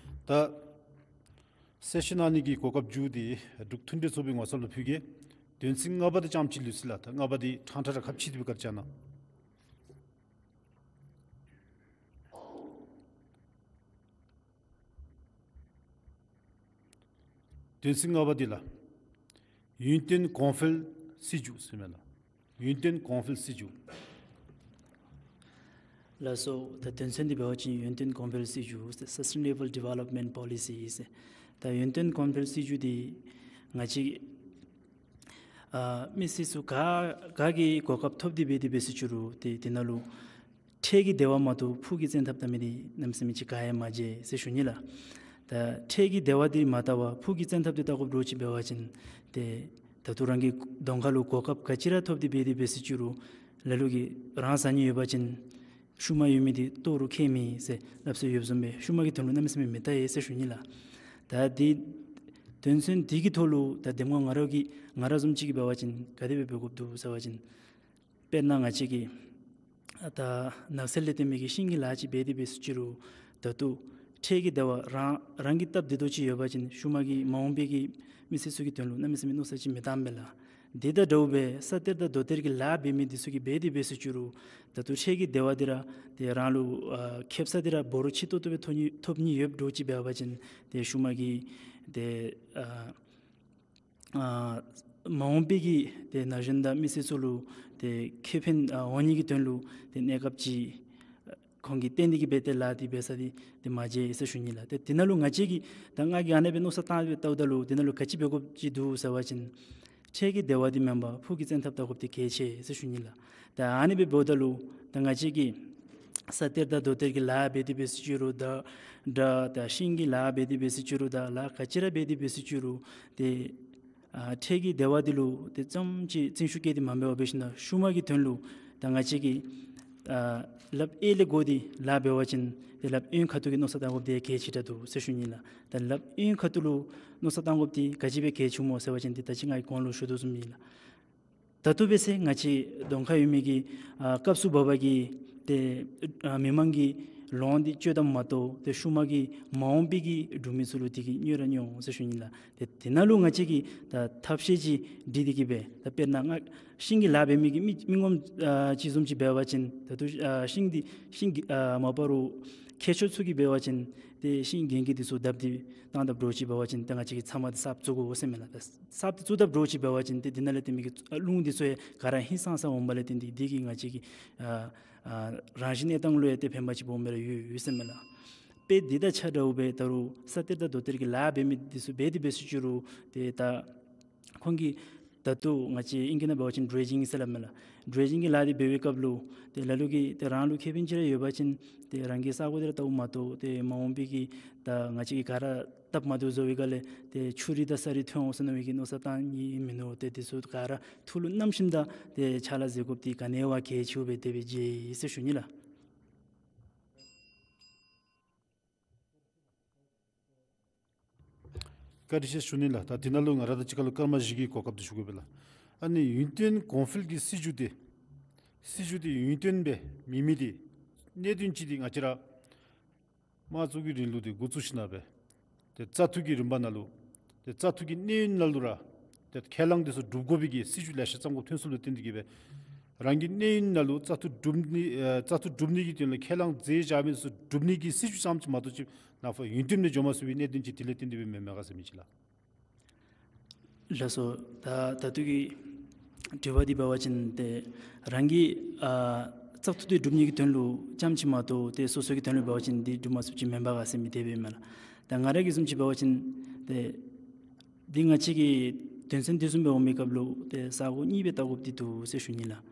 ད་གསལ་བཤད་གནང་ནི་གི་གོ་སྐབས་མཇུག་འདི་འབྲུག་མཐུན་སྒྲིལ་ཚོགས་པའི་ངོ་ཚབ་ལུ་ཕུལ་གེ། དོན་ཚན་ལྔ་པ་འདི་རྐྱངམ་ཅིག་ལུས་ཅི་ལགས། ད་ལྔ་པ་འདི་ཕྲང་ཕྲང་ར་ཁ་ཕྱེ་སྟེ་སྦེ་བཀའ་དྲིན་བསྐྱང་གནང་། དོན་ཚན་ལྔ་པ་འདི་ལགས། ཡུན་བརྟན་གོང་འཕེལ་སྲིད་བྱུས་ཟེར་མས་ལགས། ཡུན་བརྟན་གོང་འཕེལ་སྲིད་བྱུས། ལགས་སོ། ད་དོན་ཚན་འདི་འབད་བ་ཅིན་ཡུན་བརྟན་གོང་འཕེལ་སྲིད་བྱུས་ཟེར་Sustainable Development Policy ཟེར། ད་ཡུན་བརྟན་གོང་འཕེལ་སྲིད་བྱུས་འདི་ང་བཅས་ཨ་མི་སེར་ཚུ་ག་ག་གིས་གོ་སྐབས་ཐོབ་སྟེ་འབད་དེ་འབད་ཟེར་ཅི་རུང་ཏེ་དེ་ནང་ལུ་འཕྲལ་གྱི་བདེ་བ་མ་གཏོགས་ཕུགས་ཀྱི་བཙན་ཐབས་གནང་མི་འདི་གནམ་མེད་ས་མེད་ཅིག་ག་ཡང་མ་མཇལ་ཟེར་ཞུ་ནི་ལགས། ད་འཕྲལ་གྱི་བདེ་བ་འདི་མ་བལྟ་བར་ཕུགས་ཀྱི་བཙན་ཐབས་འདི་བལྟ་དགོཔ་འདྲཝ་ཅིག་འབད་བ་ཅིན་ཏེ་ད་ལྟོ་རང་གི་གདོང་ཁ་ལུ་གོ་སྐབས་ག་ཅི་ར་ཐོབ་སྟེ་འབད་དེ་འབད་ཟེར་ཅི་རུང་ལ་ལུ་གིས་རང་བཟའ་ནི་ཡོད་པ་ཅིན་ཤུལ་མ་ཡོད་མི་འདི་ལྟོ་རུང་ཁྱད་མེད་ཟེར་སླབ་སྲོལ་ཡོདཔ་བཟུམ་སྦེ་ཤུལ་མ་གི་དོན་ལུ་གནམ་མེད་ས་མེད་མི་བལྟ་ཡི་ཟེར་ཞུ་ནི་ལགས། ད་འདི་དོན་ཚན་འདི་གི་ཐོག་ལུ་ད་འདེམས་ངོ་ང་ར་གི་ང་ར་བཟུམ་ཅིག་གིས་འབད་བ་ཅིན་ག་དེ་སྦེ་འབད་དགོཔ་འདུག་ཟེར་བ་ཅིན་དཔེར་ན་ང་བཅས་ཀྱི་ཨ་ད་ནགས་ཚལ་ལས་བརྟེན་མི་གི་ཤིང་གི་ལཱ་ཅིག་འབད་དེ་འབད་ཟེར་ཅི་རུང་ད་ལྟོ་ འཕྲལ་གྱི་བདེ་བ་རང་རང་གིས་སྟབས་བདེ་ཏོག་ཅིག་ཡོད་པ་ཅིན་ཤུལ་མ་གི་མ་འོངས་པའི་གི་མི་སེར་ཚུ་གི་དོན་ལུ་གནམ་མེད་ས་མེད་མནོ་བསམ་ཅིག་མི་བཏངམ་མས་ལགས། དེ་དང་འདྲཝ་སྦེ་ས་གཏེར་དང་རྡོ་གཏེར་གྱི་ལཱ་འབད་མི་འདི་ཚུ་གིས་འབད་དེ་འབད་ཟེར་ཅི་རུང་ད་ལྟོ་འཕྲལ་གྱི་བདེ་བ་འདི་ར་ཏེ་རང་ལུ་ཨ་ཁེབ་ས་འདི་ར་འབོར་ཆེ་ཏོག་ཏོ་སྦེ་ཐོབ་ནི་ཐོབ་ནི་ཡོདཔ་འདྲཝ་ཅིག་འབད་བ་ཅིན་ཏེ་ཤུལ་མ་གི་ཏེ་ཨ་ཨ་མ་འོངས་པའི་གི་ཏེ་ན་གཞོན་དང་མི་སེར་ཚུ་ལུ་ཏེ་ཁེ་ཕན་ཨ་འོང་ནི་གི་དོན་ལུ་ཏེ་གནས་སྐབས་ཅིག་ཁོང་གིས་བརྟེན་ཏེ་གི་སྦེ་ཏེ་ལཱ་འདི་འབད་ས་འདི་ཏེ་མ་མཇལ་ཟེར་ཞུ་ནི་ལགས། ཏེ་དེ་ནང་ལུ་ང་བཅས་ཀྱིས་ད་ང་གིས་ཨ་ནེ་སྦེ་མནོ་བསམ་བཏང་སྦེ་བལྟཝ་ད་ལུ་དེ་ནང་ལུ་ག་ཅི་འབད་དགོཔ་ཅིག་འདུག་ཟེར་བ་ཅིན་འཕྲལ་གྱི་བདེ་བ་འདི་མེན་པར་ཕུགས་ཀྱི་བཙན་ཐབས་བལྟ་དགོཔ་འདི་གལ་ཆེ་ཟེར་ཞུ་ནི་ལགས། ད་ཨ་ནེ་སྦེ་འབདཝ་ད་ལུ་ད་ང་བཅས་ཀྱིས་ས་གཏེར་དང་རྡོ་གཏེར་གྱི་ལཱ་འབད་དེ་འབད་ཟེར་ཅི་རུང་ད་ད་ད་ཤིང་གི་ལཱ་འབད་དེ་འབད་ཟེར་ཅི་རུང་ད་ལཱ་ག་ཅི་ར་འབད་དེ་འབད་ཟེར་ཅི་རུང་ཏེ་ཨ་འཕྲལ་གྱི་བདེ་བ་འདི་ལུ་ཏེ་ཙམ་ཅིག་བརྩོན་ཤུགས་བསྐྱེད་དེ་མ་འབད་བར་འབད་ཞིནམ་ལས་ཤུལ་མ་གི་དོན་ལུ་ད་ང་བཅས་ཀྱིས་ཨ་ལགཔ་གཡས་ལས་བསྒོར་ཏེ་ལཱ་འབད་བ་ཅིན་ཏེ་ལགཔ་གཡོན་ཁ་ཐུག་གི་མནོ་བསམ་བཏང་དགོཔ་འདི་གལ་ཆེ་དྲགས་འདུག་ཟེར་ཞུ་ནི་ལགས། ད་ལགཔ་གཡོན་ཁ་ཐུག་ལུ་མནོ་བསམ་བཏང་དགོཔ་འདི་ག་ཅི་སྦེ་གལ་ཆེཝ་སྨོ་ཟེར་བ་ཅིན་ཏེ་ད་ཅི་ང་གིས་གོང་ལུ་ཞུ་དོ་བཟུམ་ཨིན་ལགས། ད་ལྟོ་འབད་ཟེར་ང་བཅས་གདོང་ཁར་ཡོད་མི་གི་ཨ་སྐབས་སུ་བབ་པའི་གི་ཏེ་ཨ་མི་མང་གི་ལོང་འདི་སྤྱོད་དོ་མ་གཏོགས་ཏེ་ཤུལ་མ་གི་མ་འོངས་པའི་གི་འབྲུག་མི་ཚུ་ལུ་དེ་གིས་གནོད་ར་གནོད་འོང་ཟེར་ཞུ་ནི་ལགས། ཏེ་དེ་ནང་ལུ་ང་བཅས་ཀྱིས་ད་ཐབས་ཤེས་ཅིག་སྒྲིག་སྟེ་གི་སྦེ་ད་དཔེར་ན་ང་ཤིང་གི་ལཱ་འབད་མི་གི་མི་མི་ངོམ་ཨ་ཅིག་བཟུམ་ཅིག་འབད་བ་ཅིན་ད་ལྟོ་ཨ་ཤིང་འདི་ཤིང་གི་ཨ་མ་པ་རུང་མཁས་མཆོག་ཚུ་གིས་འབད་བ་ཅིན་ཏེ་ཤིང་རྒན་གྱིས་འདི་ཚུ་བརྡབ་སྟེ་བཏང་དཔ་འདྲཝ་ཅིག་འབད་བ་ཅིན་ཏེ་ང་བཅས་ཀྱིས་ཚབ་མ་འདི་གསརཔ་བཙུགས་དགོ་ཟེར་མས་ལགས། ད་གསརཔ་འདི་བཙུགས་དཔ་འདྲཝ་ཅིག་འབད་བ་ཅིན་ཏེ་འདི་ནང་ལས་ཏེ་མི་གི་རླུང་འདི་ཚུ་ཡང་ག་ར་ཧིང་སངས་ས་འོང་བ་ལས་བརྟེན་ཏེ་འདི་གིས་ང་བཅས་ཀྱི་ཨ་ཨ་རང་བཞིན་གནས་སྟངས་ལུ་ཡང་ཏེ་ཕན་པ་ཅིག་སྦོམ་སྦེ་ར་ཡོད་ཡོད་ཟེར་མས་ལགས། དཔེ་འདི་དང་ཆ་འདྲཝ་སྦེ་ད་རུང་ས་གཏེར་དང་རྡོ་གཏེར་གྱི་ལཱ་འབད་མི་འདི་ཚུ་འབད་དེ་འབད་ཟེར་ཅི་རུང་ཏེ་ད་ཁོང་གིས་ད་ལྟོ་ང་བཅས་ཨིང་སྐད་ནང་འབད་བ་ཅིན་ཌེ་རེ་ཇིང་ཟེར་སླབ་མས་ལགས། ཌེ་རེ་ཇིང་གི་ལཱ་འདི་འབད་བའི་སྐབས་ལུ་ཏེ་ལ་ལུ་གིས་ཏེ་རང་ལུ་ཁེ་ཕན་ཅིག་ར་ཡོད་པ་ཅིན་ཏེ་རང་གི་ས་གོ་འདི་ར་བལྟཝ་མ་གཏོགས་ཏེ་མ་འོངས་པའི་གི་ད་ང་བཅས་ཀྱིས་ག་ར་སྟབས་མ་བདེཝ་བཟོ་བའི་སྒང་ལས་ཏེ་ཆུ་རུད་དང་ས་རུད་ཐོན་འོང་ཟེར་མནོ་བའི་གི་མནོ་བསམ་བཏང་ནི་མིན་ནུག། ཏེ་འདི་ཚུ་ག་ར་ཐུགས་ལུ་བསྣམས་ཞིནམ་ད་ཏེ་ཕྱག་ལཱ་མཛད་དགོཔ་འདི་ག་ནི་བ་གལ་ཆེཝ་སྦེ་དེ་སྦེ་མཇལ་ཡི་ཟེར་ཞུ་ནི་ལགས། བཀའ་དྲིན་ཆེ་ཞུ་ནི་ལགས། ད་འདི་ནང་ལུ་ང་ར་དང་གཅིག་ཁར་ལུ་སྐར་མ་བཞི་གི་གོ་སྐབས་འདི་ཞུ་དགོ་པས་ལགས། ཨ་ནི་ཡུན་བརྟན་གོང་འཕེལ་གྱི་སྲིད་བྱུས་འདི་སྲིད་བྱུས་འདི་ཡུན་བརྟན་སྦེ་མེད་མི་འདི་གནད་དོན་ཅིག་འདི་ང་བཅས་ར་དམངས་གཙོ་གི་རིང་ལུགས་འདི་འགོ་བཙུགས་ཞིནམ་ལས་ཏེ་བཙག་འཐུ་གི་རིམ་པ་ནང་ལུ་ཏེ་བཙག་འཐུ་གི་གནས་ཡུན་ནང་ལུ་ར་ཏེ་ཁས་བླངས་འདི་ཚུ་སྒྲུབ་དགོ་པའི་གི་སྲིད་བྱུས་ལེ་ཤ་བརྩམ་དགོཔ་ཐོན་སོངམ་ལུ་བརྟེན་ཏེ་གི་སྦེ་རང་གི་གནས་ཡུན་ནང་ལུ་བཙག་འཐུ་སྒྲུབ་ནི་ཨེ་བཙག་འཐུ་སྒྲུབ་ནི་གི་དོན་ལུ་ཁས་བླངས་མཛད་བཞག་མི་ཚུ་སྒྲུབ་ནི་གི་སྲིད་བྱུས་ཙམ་ཅིག་མ་གཏོགས་ཅིག་ནཱ་ཕར་ཡུན་བརྟན་སྦེ་འགྱོ་མ་ཚུགས་པའི་གནད་དོན་ཅིག་དེ་ལས་བརྟེན་ཏེ་སྦེ་མེན་མས་ག་ཟེར་མི་ཅིག་ལགས། ལགས་སོ། ད་ད་ལྟོ་གི་དྲི་བ་འདི་འབད་བ་ཅིན་ཏེ་རང་གི་ཨ་བཙག་འཐུ་འདི་སྒྲུབ་ནི་གི་དོན་ལུ་ཙམ་ཅིག་མ་གཏོགས་ཏེ་སོ་སོ་གི་དོན་ལུ་འབད་བ་ཅིན་འདི་སྒྲུབ་མ་ཚུགསཔ་ཅིག་མེན་པས་ག་ཟེར་མི་དེ་སྦེ་མས་ལགས། ད་ང་ར་གིས་བཟུམ་ཅིག་འབད་བ་ཅིན་ཏེ་འདི་ང་བཅས་ཀྱི་དོན་ཚན་འདི་བཟུམ་སྦེ་འོང་མི་སྐབས་ལུ་ཏེ་ས་གོ་གཉིས་སྦེ་བལྟ་དགོཔ་འདི་འདུག་ཟེར་ཞུ་ནི་ལགས།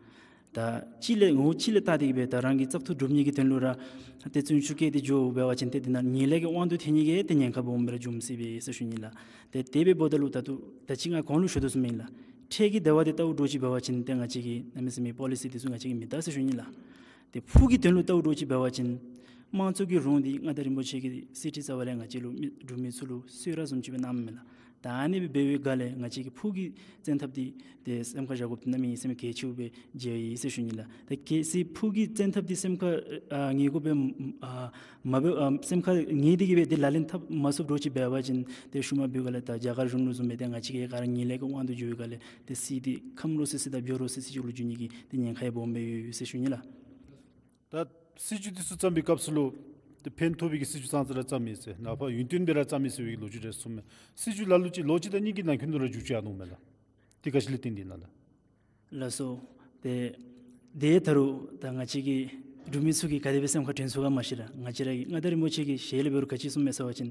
ད་གཅིག་ལས་ངོ་བོ་གཅིག་ལས་བལྟ་སྟེ་གི་སྦེ་ད་རང་གི་བཙག་འཐུ་སྒྲུབ་ནི་གི་དོན་ལུ་ར་ཏེ་བརྩོན་ཤུགས་བསྐྱེད་དེ་འགྱོ་འབད་བ་ཅིན་ཏེ་འདི་ནང་ངན་ལྷད་ཀྱི་དབང་དུ་ཐལ་ནི་གི་ཏེ་ཉེན་ཁ་སྦོམ་སྦེ་ར་འབྱུངམ་སྲིད་པས་ཟེར་ཞུ་ནི་ལགས། ཏེ་དེ་སྦེ་འབདཝ་ད་ལུ་ད་ལྟོ་ད་ཅི་ང་གོང་ལུ་ཞུ་དོ་བཟུམ་ཨིན་ལགས། འཕྲལ་གྱི་བདེ་བ་འདི་བལྟཝ་འདྲཝ་ཅིག་འབད་བ་ཅིན་ཏེ་ང་བཅས་ཀྱི་གནམ་མེད་ས་མེད་པོ་ལི་སི་འདི་ཚུ་ང་བཅས་ཀྱིས་མི་བལྟ་ཟེར་ཞུ་ནི་ལགས། ཏེ་ཕུགས་ཀྱི་དོན་ལུ་བལྟཝ་འདྲཝ་ཅིག་འབད་བ་ཅིན་དམངས་གཙོ་གི་རང་འདི་མངའ་བདག་རིན་པོ་ཆེ་གིས་གསེར་ཁྲི་རྩ་བ་ལས་ང་བཅས་ལུ་མི་འབྲུག་མི་ཚུ་ལུ་གསོལ་རས་བཟུམ་ཅིག་སྦེ་གནངམ་མས་ལགས། ད་ཨ་ནི་སྦེ་འབད་བའི་སྒང་ལས་ང་བཅས་ཀྱི་ཕུགས་ཀྱི་བཙན་ཐབས་འདི་ཏེ་སེམས་ཁར་བཞག་དགོཔ་འདི་གནམ་མེད་ས་མེད་གལ་ཆེཝ་སྦེ་མཇལ་ཡི་ཟེར་ཞུ་ནི་ལགས། ད་གལ་སྲིད་ཕུགས་ཀྱི་བཙན་ཐབས་འདི་སེམས་ཁར་ཨ་ངེས་དགོཔ་སྦེ་ཨ་མ་འབད་ཨ་སེམས་ཁར་ངེས་ཏེ་གི་སྦེ་འདི་ལག་ལེན་འཐབ་མ་ཚུགསཔ་འདྲཝ་ཅིག་འབད་བ་ཅིན་ཏེ་ཤུལ་མ་འབད་བའི་སྒང་ལས་ད་རྒྱ་གར་གཞུང་ལུ་བཟུམ་སྦེ་ཏེ་ང་བཅས་ཀྱིས་ག་ར་ངན་ལྷད་ཀྱི་དབང་དུ་འགྱུར་བའི་སྒང་ལས་ཏེ་སྲིད་འདི་ཁམས་ལོག་སི་སི་དང་འབྱོར་ལོག་སི་སི་ཅིག་ལུ་འགྱུར་ནི་གི་ཏེ་ཉེན་ཁ་ཡང་སྦོམ་སྦེ་ཡོད་ཟེར་ཞུ་ནི་ལགས། ད་སྲིད་བྱུས་འདི་ཚུ་བརྩམ་པའི་སྐབས་སུ་ལུ་ཏེ་ཕན་ཐོགས་པའི་གི་སྲིད་བྱུས་ཙང་ཙ་ར་བརྩམ་ཡི་ཟེར་ནཱ་ཕར་ཡུན་བརྟན་སྦེ་ར་བརྩམ་ཡི་ཟེར་བའི་གི་ལོ་རྒྱུས་རེ་གསུངམ་མས། སྲིད་བྱུས་ལ་ལུ་ཅིག་ལོ་གཅིག་དང་གཉིས་ཀྱི་ནང་འཁོད་དུ་ར་འགྱུར་བཅོས་ཡར་འོང་མས་ལགས། དེ་ག་ཅི་ལས་བརྟེན་ཏེ་ཨིན་ན་ལགས། ལགས་སོ། ཏེ་དེ་ད་རུང་ད་ང་བཅས་ཀྱི་འབྲུག་མི་ཚུ་གིས་ག་དེ་སྦེ་སེམས་ཁར་དྲན་ཚུགས་ག་མ་ཤེས་ར་ང་བཅས་ར་གི་མངའ་བདག་རིན་པོ་ཆེ་གིས་ཞལ་ལས་འབད་རུང་ག་ཅི་གསུངམ་མས་ཟེར་བ་ཅིན་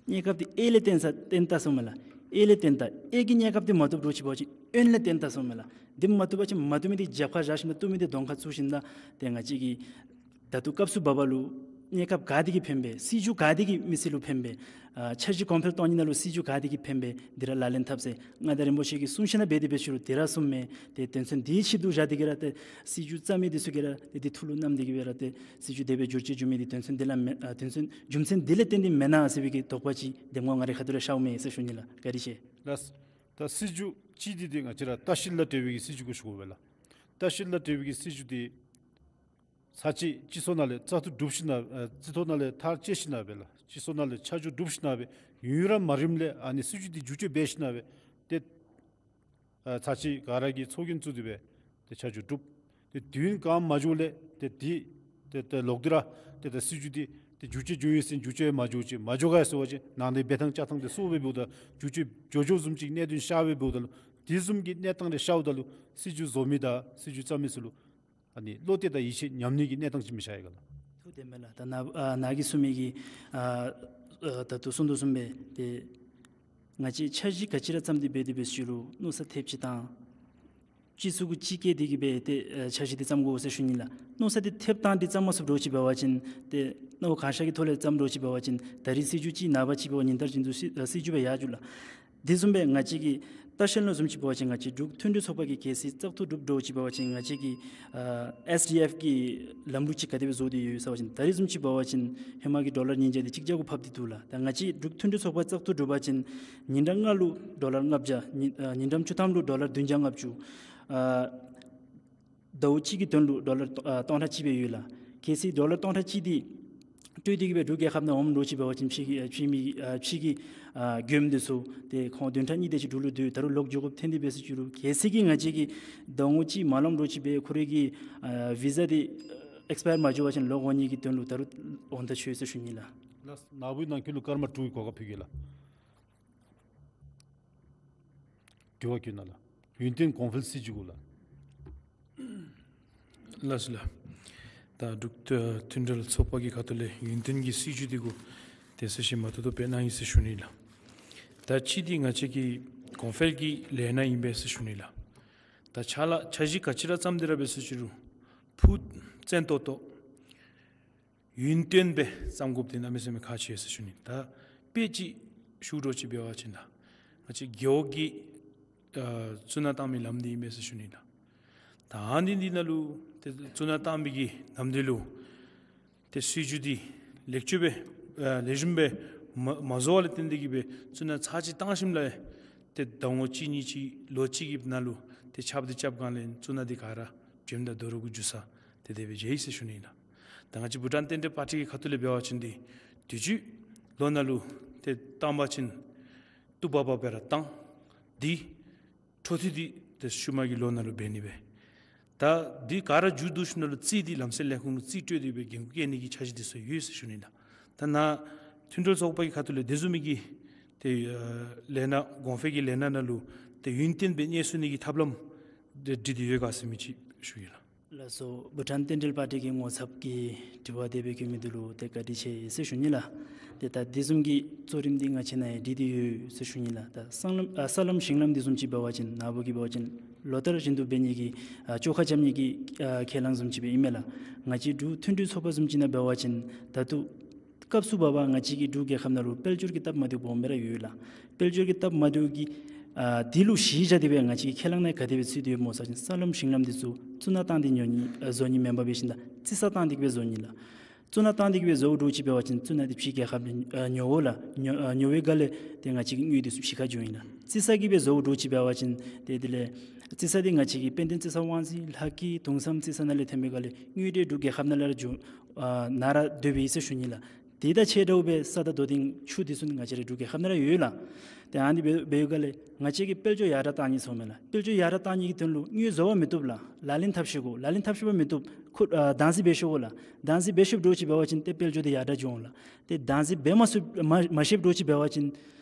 གནས་སྐབས་འདི་གཡས་ལས་བརྟན་ས་བརྟན་ཏ་གསུངམ་མས་ལགས། གཡས་ལས་བརྟན་ཏ། གཡས་ཀྱི་གནས་སྐབས་འདི་མ་བཏུབ་འདྲཝ་ཅིག་འབད་བ་ཅིན་གཡོན་ལས་བརྟན་ཏ་གསུངམ་མས་ལགས། འདི་མ་བཏུབ་པ་ཅིན་མ་བཏུབ་མི་འདི་རྒྱབ་ཁར་བཞག་ཞིནམ་ད་བཏུབ་མི་འདི་གདོང་ཁར་བཙུགས་ཞིནམ་ད་ཏེ་ང་བཅས་ཀྱིས་ད་ལྟོ་སྐབས་སུ་བབ་པ་ལུ་གནས་སྐབས་ག་དེ་གིས་ཕན་པས། སྲིད་བྱུས་ག་དེ་གིས་མི་སེར་ལུ་ཕན་པས། ཨ་འཆར་གཞི་གོང་འཕེལ་གཏོང་ནི་ནང་ལུ་སྲིད་བྱུས་ག་དེ་གིས་ཕན་པས། འདི་ར་ལག་ལེན་འཐབ་ཟེར་མངའ་བདག་རིན་པོ་ཆེ་གིས་གསུང་ཞིནམ་ད་འབད་དེ་འབད་ཟེར་རུང་དེ་ར་གསུངམ་མས། ཏེ་དོན་ཚན་འདི་ཆེད་དུ་བཞག་སྟེ་གི་ར་ཏེ་སྲིད་བྱུས་བརྩམ་མི་འདི་ཚུ་གིས་ར་ཏེ་འདི་ཐུགས་ལུ་བསྣམས་ཏེ་གི་སྦེ་ར་ཏེ་སྲིད་བྱུས་དེ་སྦེ་བསྒྱུར་བཅོས་འགྱོ་མི་འདི་དོན་ཚན་འདི་ལས་མེན་ཨ་དོན་ཚན་རྒྱུ་མཚན་འདི་ལས་བརྟེན་ཏེ་མེན་ན་ཟེར་བའི་གི་དོགས་པ་ཅིག་གདམ་ངོ་ང་རའི་ཁ་ཐུག་ལས་ཤརཝ་མས་ཟེར་ཞུ་ནི་ལགས། བཀའ་དྲིན་ཆེ། ལགས། ད་སྲིད་བྱུས་གཅིག་འདི་ཏེ་ང་བཅས་ར་ལྟ་བཤལ་ལ་འབྲེལ་བའི་གི་སྲིད་བྱུས་གུ་ཞུ་དགོ་པས་ལགས། ལྟ་བཤལ་ལ་འབྲེལ་བའི་གི་སྲིད་བྱུས་འདི་ཚར་གཅིག་སྤྱི་ཚོགས་ནང་ལས་བཙག་འཐུ་གྲུབ་ཞིནམ་ལས་ཨ་སྤྱི་ཚོགས་ནང་ལས་ཐག་བཅད་ཞིནམ་ལས་སྦེ་ལགས། སྤྱི་ཚོགས་ནང་ལས་ཆ་འཇོག་གྲུབ་ཞིནམ་སྦེ་ཡུན་རིང་མ་རིངམ་ལས་ཨ་ནི་སྲིད་བྱུས་འདི་བསྒྱུར་བཅོས་འབད་ཞིནམ་སྦེ་ཏེ་ཨ་ཚར་གཅིག་ག་ར་གིས་ཚོགས་རྒྱན་བཙུགས་ཏེ་སྦེ་ཏེ་ཆ་འཇོག་གྲུབ། ཏེ་དུས་ཡུན་གང་མ་འགྱོཝ་ལས་ཏེ་འདི་ཏེ་ཏེ་ལོག་སྟེ་ར་ཏེ་ཏེ་སྲིད་བྱུས་འདི་ཏེ་བསྒྱུར་བཅོས་འགྱོ་ཡི་ཟེར་བསྒྱུར་བཅོས་མ་འགྱོ་ཅི། མ་འགྱོ་ག་ཟེར་བ་ཅིན་ནང་འདི་འབད་ཐངས་བཅའ་ཐངས་འདི་སོརཝ་སྦེ་འབདཝ་ད་བསྒྱུར་བཅོས་འགྱོ་འགྱོཝ་བཟུམ་ཅིག་གནད་དོན་ཤར་སྦེ་འབདཝ་ད་ལུ་དེ་བཟུམ་གྱི་གནས་སྟངས་རེ་ཤརཝ་ད་ལུ་སྲིད་བྱུས་བཟོ་མི་དང་སྲིད་བྱུས་བརྩམ་མི་ཚུ་ལུ་ཨ་ནི་བློ་གཏད་དང་ཡིད་ཆེས་ཉམས་ནི་གི་གནས་སྟངས་ཅིག་མི་ཤར་ཡི་ག་ལགས། ཐུགས་བདེན་པས་ལགས། ད་ནཱ་ཨ་ནཱ་གིས་གསུངས་མི་གི་ཨ་ཨ་ད་ལྟོ་གསུང་དོ་བཟུམ་སྦེ་ཏེ་ང་བཅས་འཆར་གཞི་ག་ཅི་ར་བརྩམས་ཏེ་འབད་དེ་འབད་ཞུ་རུང་མནོ་བསམ་ཐེབས་ཅིག་བཏང་། སྤྱི་ཚོགས་ཀྱི་སྤྱི་སྐད་འདི་གིས་སྦེ་ཏེ་ཨ་འཆར་གཞི་འདི་བརྩམ་དགོ་ཟེར་ཞུ་ནི་ལགས། མནོ་བསམ་འདི་ཐེབས་བཏང་སྟེ་བརྩམ་མ་ཚུགསཔ་འདྲཝ་ཅིག་འབད་བ་ཅིན་ཏེ་མནོ་བསམ་གང་ཤར་གྱི་ཐོག་ལས་བརྩམ་འདྲཝ་ཅིག་འབད་བ་ཅིན་ད་རིས་སྲིད་བྱུས་ཅིག་ནངས་པ་ཅིག་འབད་བ་ཉིན་ལྟར་བཞིན་དུ་སྲིད་ཨ་སྲིད་བྱུས་སྦེ་ཡར་འགྱོ་ལགས། དེ་བཟུམ་སྦེ་ང་བཅས་ཀྱིས་ལྟ་བཤལ་ནང་བཟུམ་ཅིག་འབད་བ་ཅིན་ང་བཅས་འབྲུག་མཐུན་སྒྲིལ་ཚོགས་པ་གིས་གལ་སྲིད་བཙག་འཐུ་གྲུབ་འདྲཝ་ཅིག་འབད་བ་ཅིན་ང་བཅས་ཀྱིས་ཨ་ཨེསི་ཌི་ཨེཕ་གི་ལམ་ལུགས་ཅིག་ག་དེ་སྦེ་བཟོ་སྟེ་ཡོད་ཟེར་བ་ཅིན་ད་རིས་བཟུམ་ཅིག་འབད་བ་ཅིན་ཧེ་མ་གི་ཌོ་ལར་ཉིས་བརྒྱ་འདི་གཅིག་བརྒྱ་གུ་ཕབ་སྟེ་འདུག་ལགས། ད་ང་བཅས་འབྲུག་མཐུན་སྒྲིལ་ཚོགས་པ་བཙག་འཐུ་གྲུབ་པ་ཅིན་ཉིན་གྲངས་ལྔ་ལུ་ཌོ་ལར་ལྔ་བརྒྱ། ཉིན་ཨ་ཉིན་གྲངས་བཅུ་ཐམ་ལུ་ཌོ་ལར་བདུན་བརྒྱ་ལྔ་བཅུ། ཨ་ཟླཝ་གཅིག་གི་དོན་ལུ་ཌོ་ལར་ཨ་སྟོང་ཕྲག་གཅིག་སྦེ་ཡོད་ལགས། གལ་སྲིད་ཌོ་ལར་སྟོང་ཕྲག་གཅིག་འདི་སྤྲོད་དེ་གི་སྦེ་འབྲུག་རྒྱལ་ཁབ་ནང་འོངམ་འདྲཝ་ཅིག་འབད་བ་ཅིན་ཕྱི་གི་ཨ་ཕྱི་མི་ཨ་ཕྱི་གི་ཨ་མགྱོནམ་འདི་ཚུ་ཏེ་ཁོང་བདུན་ཕྲག་གཉིས་དེ་ཅིག་འབྲུག་ལུ་སྡོད། ད་རུང་ལོག་འགྱོ་དགོཔ་ཐོན་ཏེ་འབད་ཟེར་ཞུ་རུང་གལ་སྲིད་ཀྱིས་ང་བཅས་ཀྱིས་ཟླ་ངོ་གཅིག་མ་ལངམ་འདྲཝ་ཅིག་སྦེ་ཁོ་རའི་གི་ཨ་བི་ཟ་འདི་ཨེགསི་པ་ཡར་མ་འགྱོ་བ་ཅིན་ལོག་འོང་ནི་གི་དོན་ལུ་ད་རུང་འོང་ད་ཆོག་ཟེར་ཞུ་ནི་ལགས། ལགས། ནཱ་བུ་ནང་འཁོད་ལུ་སྐར་མ་དྲུག་གི་གོ་སྐབས་ཕུལ་གེ་ལགས། དྲི་བ་བཀོད་གནང་ལགས། ཡུན་བརྟན་གོང་འཕེལ་སྲིད་བྱུས་གུ་ལགས། ལགས་སོ་ལགས། ད་འབྲུག་ཨ་མཐུན་སྒྲིལ་ཚོགས་པ་གི་ཁ་ཐུག་ལས་ཡུན་བརྟན་གྱི་སྲིད་བྱུས་འདི་གུ་ཏེ་གསལ་བཤད་མ་ཐུབ་ཐུབ་སྦེ་གནང་ཡི་ཟེར་ཞུ་ནི་ལགས། ད་གཅིག་འདི་ང་བཅས་ཀྱི་གོང་འཕེལ་གྱི་ལས་སྣ་ཨིན་པས་ཟེར་ཞུ་ནི་ལགས། ད་ཕྱག་ལཱ་འཆར་གཞི་ག་ཅི་ར་བརྩམས་ཏེ་ར་འབད་ཟེར་ཞུ་རུང་ཕུགས་བཙན་ཏོག་ཏོ་ཡུན་བརྟན་སྦེ་བརྩམ་དགོཔ་འདི་གནམ་མེད་ས་མེད་ཁག་ཆེ་ཟེར་ཞུ་ནི། ད་དཔེ་ཅིག་ཞུ་འདྲཝ་ཅིག་འབད་བ་ཅིན་ད་ང་བཅས་རྒེད་འོག་གི་ཨ་གཙུག་ན་བཏང་མི་ལམ་འདི་ཨིན་པས་ཟེར་ཞུ་ནི་ལགས། ད་ཨ་ནི་འདི་ནང་ལུ་ཏེ་གཙུག་ན་བཏང་མི་གི་ལམ་འདི་ལུ་ཏེ་སྲིད་བྱུས་འདི་ལེགས་བཅོས་སྦེ་ཨ་ལེགས་ཤོམ་སྦེ་མ་མ་བཟོ་བ་ལས་བརྟེན་ཏེ་གི་སྦེ་གཙུག་ན་ཚར་གཅིག་བཏང་ཞིནམ་ལས་ཏེ་ཟླ་ངོ་གཅིག་གཉིས་ཅིག་ལོ་གཅིག་གི་ནང་ལུ་ཏེ་ཆརཔ་འདི་རྐྱབ་སྒང་ལས་གཙུག་ན་འདི་ག་ར་བྱེམ་དང་རྡོ་རུག་གི་འགྱུར་ས་ཏེ་དེ་སྦེ་མཇལ་ཡི་ཟེར་ཞུ་ནི་ཨིན་ལགས། ད་ང་བཅས་བྷུ་ཊཱན་བསྟན་འགྲོའི་པར་ཊི་གི་ཁ་ཐུག་ལས་འབད་བ་ཅིན་འདི་དུས་ཅི་ལོ་ནང་ལུ་ཏེ་བཏང་པ་ཅིན་བཏུབ་པ་སྦེ་ར་བཏང་། འདི་འཕྲོ་མཐུད་དེ་ཏེ་ཤུལ་མ་གི་ལོ་ནང་ལུ་འབད་ནི་སྦེ། ད་འདི་ག་ར་མཇུག་བསྡུ་ཞིནམ་ལས་རྩིས་འདི་ལམ་སེལ་ལས་ཁུངས་ལུ་རྩིས་སྤྲོད་དེ་སྦེ་འགན་ཁུར་བཀལ་ནི་གི་འཆར་གཞི་འདི་ཚུ་ཡོད་ཟེར་ཞུ་ནི་ལགས། ད་ནཱ་མཐུན་སྒྲིལ་ཚོགས་པ་གི་ཁ་ཐུག་ལས་དེ་བཟུམ་མའི་གི་ཏེ་ཨ་ལས་སྣ་གོང་འཕེལ་གྱི་ལས་སྣ་ནང་ལུ་ཏེ་ཡུན་བརྟན་སྦེ་གནས་ཚུགས་ནི་གི་ཐབས་ལམ་འདི་སྒྲིག་སྟེ་ཡོད་ག་ཟེར་མི་ཅིག་ཞུ་ཡི་ལགས། ལགས་སོ། བྷུ་ཊཱན་བསྟན་འགྲོའི་པར་ཊི་གི་ངོ་ཚབ་ཀྱིས་དྲི་བ་དེ་སྦེ་བཀོད་མི་འདི་ལུ་ཏེ་བཀའ་དྲིན་ཆེ་ཟེར་ཞུ་ནི་ལགས། ཏེ་ད་དེ་བཟུམ་གྱི་གཙོ་རིམ་འདི་ང་བཅས་ནང་ཡང་སྒྲིག་སྟེ་ཡོད་ཟེར་ཞུ་ནི་ལགས། ད་ས་ལམ་ཨ་ས་ལམ་ཞིང་ལམ་དེ་བཟུམ་ཅིག་འབད་བ་ཅིན་ནཱ་བུ་གིས་འབད་བ་ཅིན་ལོ་ལྟར་བཞིན་དུ་འབད་ནི་གི་ཨ་བཅོ་ཁ་རྐྱབ་ནི་གི་ཨ་ཁས་བླངས་བཟུམ་ཅིག་སྦེ་ཨིན་མས་ལགས། ང་བཅས་འབྲུག་མཐུན་སྒྲིལ་ཚོགས་པ་བཟུམ་ཅིག་ནང་འབད་བ་ཅིན་ད་ལྟོ་སྐབས་སུ་བབ་པ་ང་བཅས་ཀྱི་འབྲུག་རྒྱལ་ཁབ་ནང་ལུ་དཔལ་འབྱོར་གྱི་སྟབས་མ་བདེཝ་སྦོམ་སྦེ་ར་ཡོད་ལགས། དཔལ་འབྱོར་གྱི་སྟབས་མ་བདེཝ་གི་ཨ་དེ་ལུ་གཞི་བཞག་སྟེ་སྦེ་ང་བཅས་ཀྱི་ཁས་བླངས་ནང་ག་དེ་སྦེ་ཚུད་དེ་ཡོདཔ་སྨོ་ཟེར་བ་ཅིན་ས་ལམ་ཞིང་ལམ་འདི་ཚུ་གཙུག་ན་བཏང་སྟེ་ཉོ་ནི་ཨ་བཟོ་ནི་མེན་པར་འབད་ཞིནམ་ད་རྩི་ས་བཏང་སྟེ་གི་སྦེ་བཟོ་ནི་ལགས། གཙུག་ན་བཏང་སྟེ་གི་སྦེ་བཟོཝ་འདྲཝ་ཅིག་འབད་བ་ཅིན་གཙུག་ན་འདི་ཕྱིའི་རྒྱལ་ཁབ་ནང་ཨ་ཉོ་འོང་ལགས། ཉོ་ཨ་ཉོ་བའི་སྒང་ལས་ཏེ་ང་བཅས་ཀྱི་དངུལ་འདི་ཚུ་ཕྱི་ཁར་འགྱོཝ་ཨིན་ལགས། རྩི་ས་གི་སྦེ་བཟོཝ་འདྲཝ་ཅིག་འབད་བ་ཅིན་ཏེ་དེ་ལས་རྩི་ས་འདི་ང་བཅས་ཀྱི་དཔལ་ལྡན་རྩི་ས་དབང་འཛིན་ལྷ་སྐྱིད་དུང་བསམ་རྩི་ས་ནང་ལས་ཐོན་པའི་སྒང་ལས་དངུལ་འདི་འབྲུག་རྒྱལ་ཁབ་ནང་ལས་ར་འགྱོ་ཨ་ནཱ་ར་སྡོད་པའི་ཨིན་ཟེར་ཞུ་ནི་ལགས། དེ་དང་ཆ་འདྲཝ་སྦེ་ས་དང་རྡོ་ཏིང་ཆུ་འདི་ཚུ་ནི་ང་བཅས་རའི་འབྲུག་རྒྱལ་ཁབ་ནང་ར་ཡོད་ལགས། ཏེ་ཨ་ནི་འབད་འབདཝ་ལས་ང་བཅས་ཀྱིས་དཔལ་འབྱོར་ཡར་དྲག་བཏང་ནི་ཟེར་མས་ལགས། དཔལ་འབྱོར་ཡར་དྲག་བཏང་ནི་གི་དོན་ལུ་དངུལ་བཟོ་བ་མི་བཏུབ་ལགས། ལག་ལེན་འཐབ་ཤེས་དགོ། ལག་ལེན་འཐབ་ཤེས་པ་མི་བཏུབ། ཁོ་ཨ་བདག་འཛིན་འབད་ཤེས་དགོ་ལགས། བདག་འཛིན་འབད་ཤེསཔ་འདྲཝ་ཅིག་འབད་བ་ཅིན་ཏེ་དཔལ་འབྱོར་འདི་ཡར་དྲག་འགྱོ་འོང་ལགས། ཏེ་བདག་འཛིན་འབད་མ་ཚུགས་མ་མ་ཤེསཔ་འདྲཝ་ཅིག་འབད་བ་ཅིན་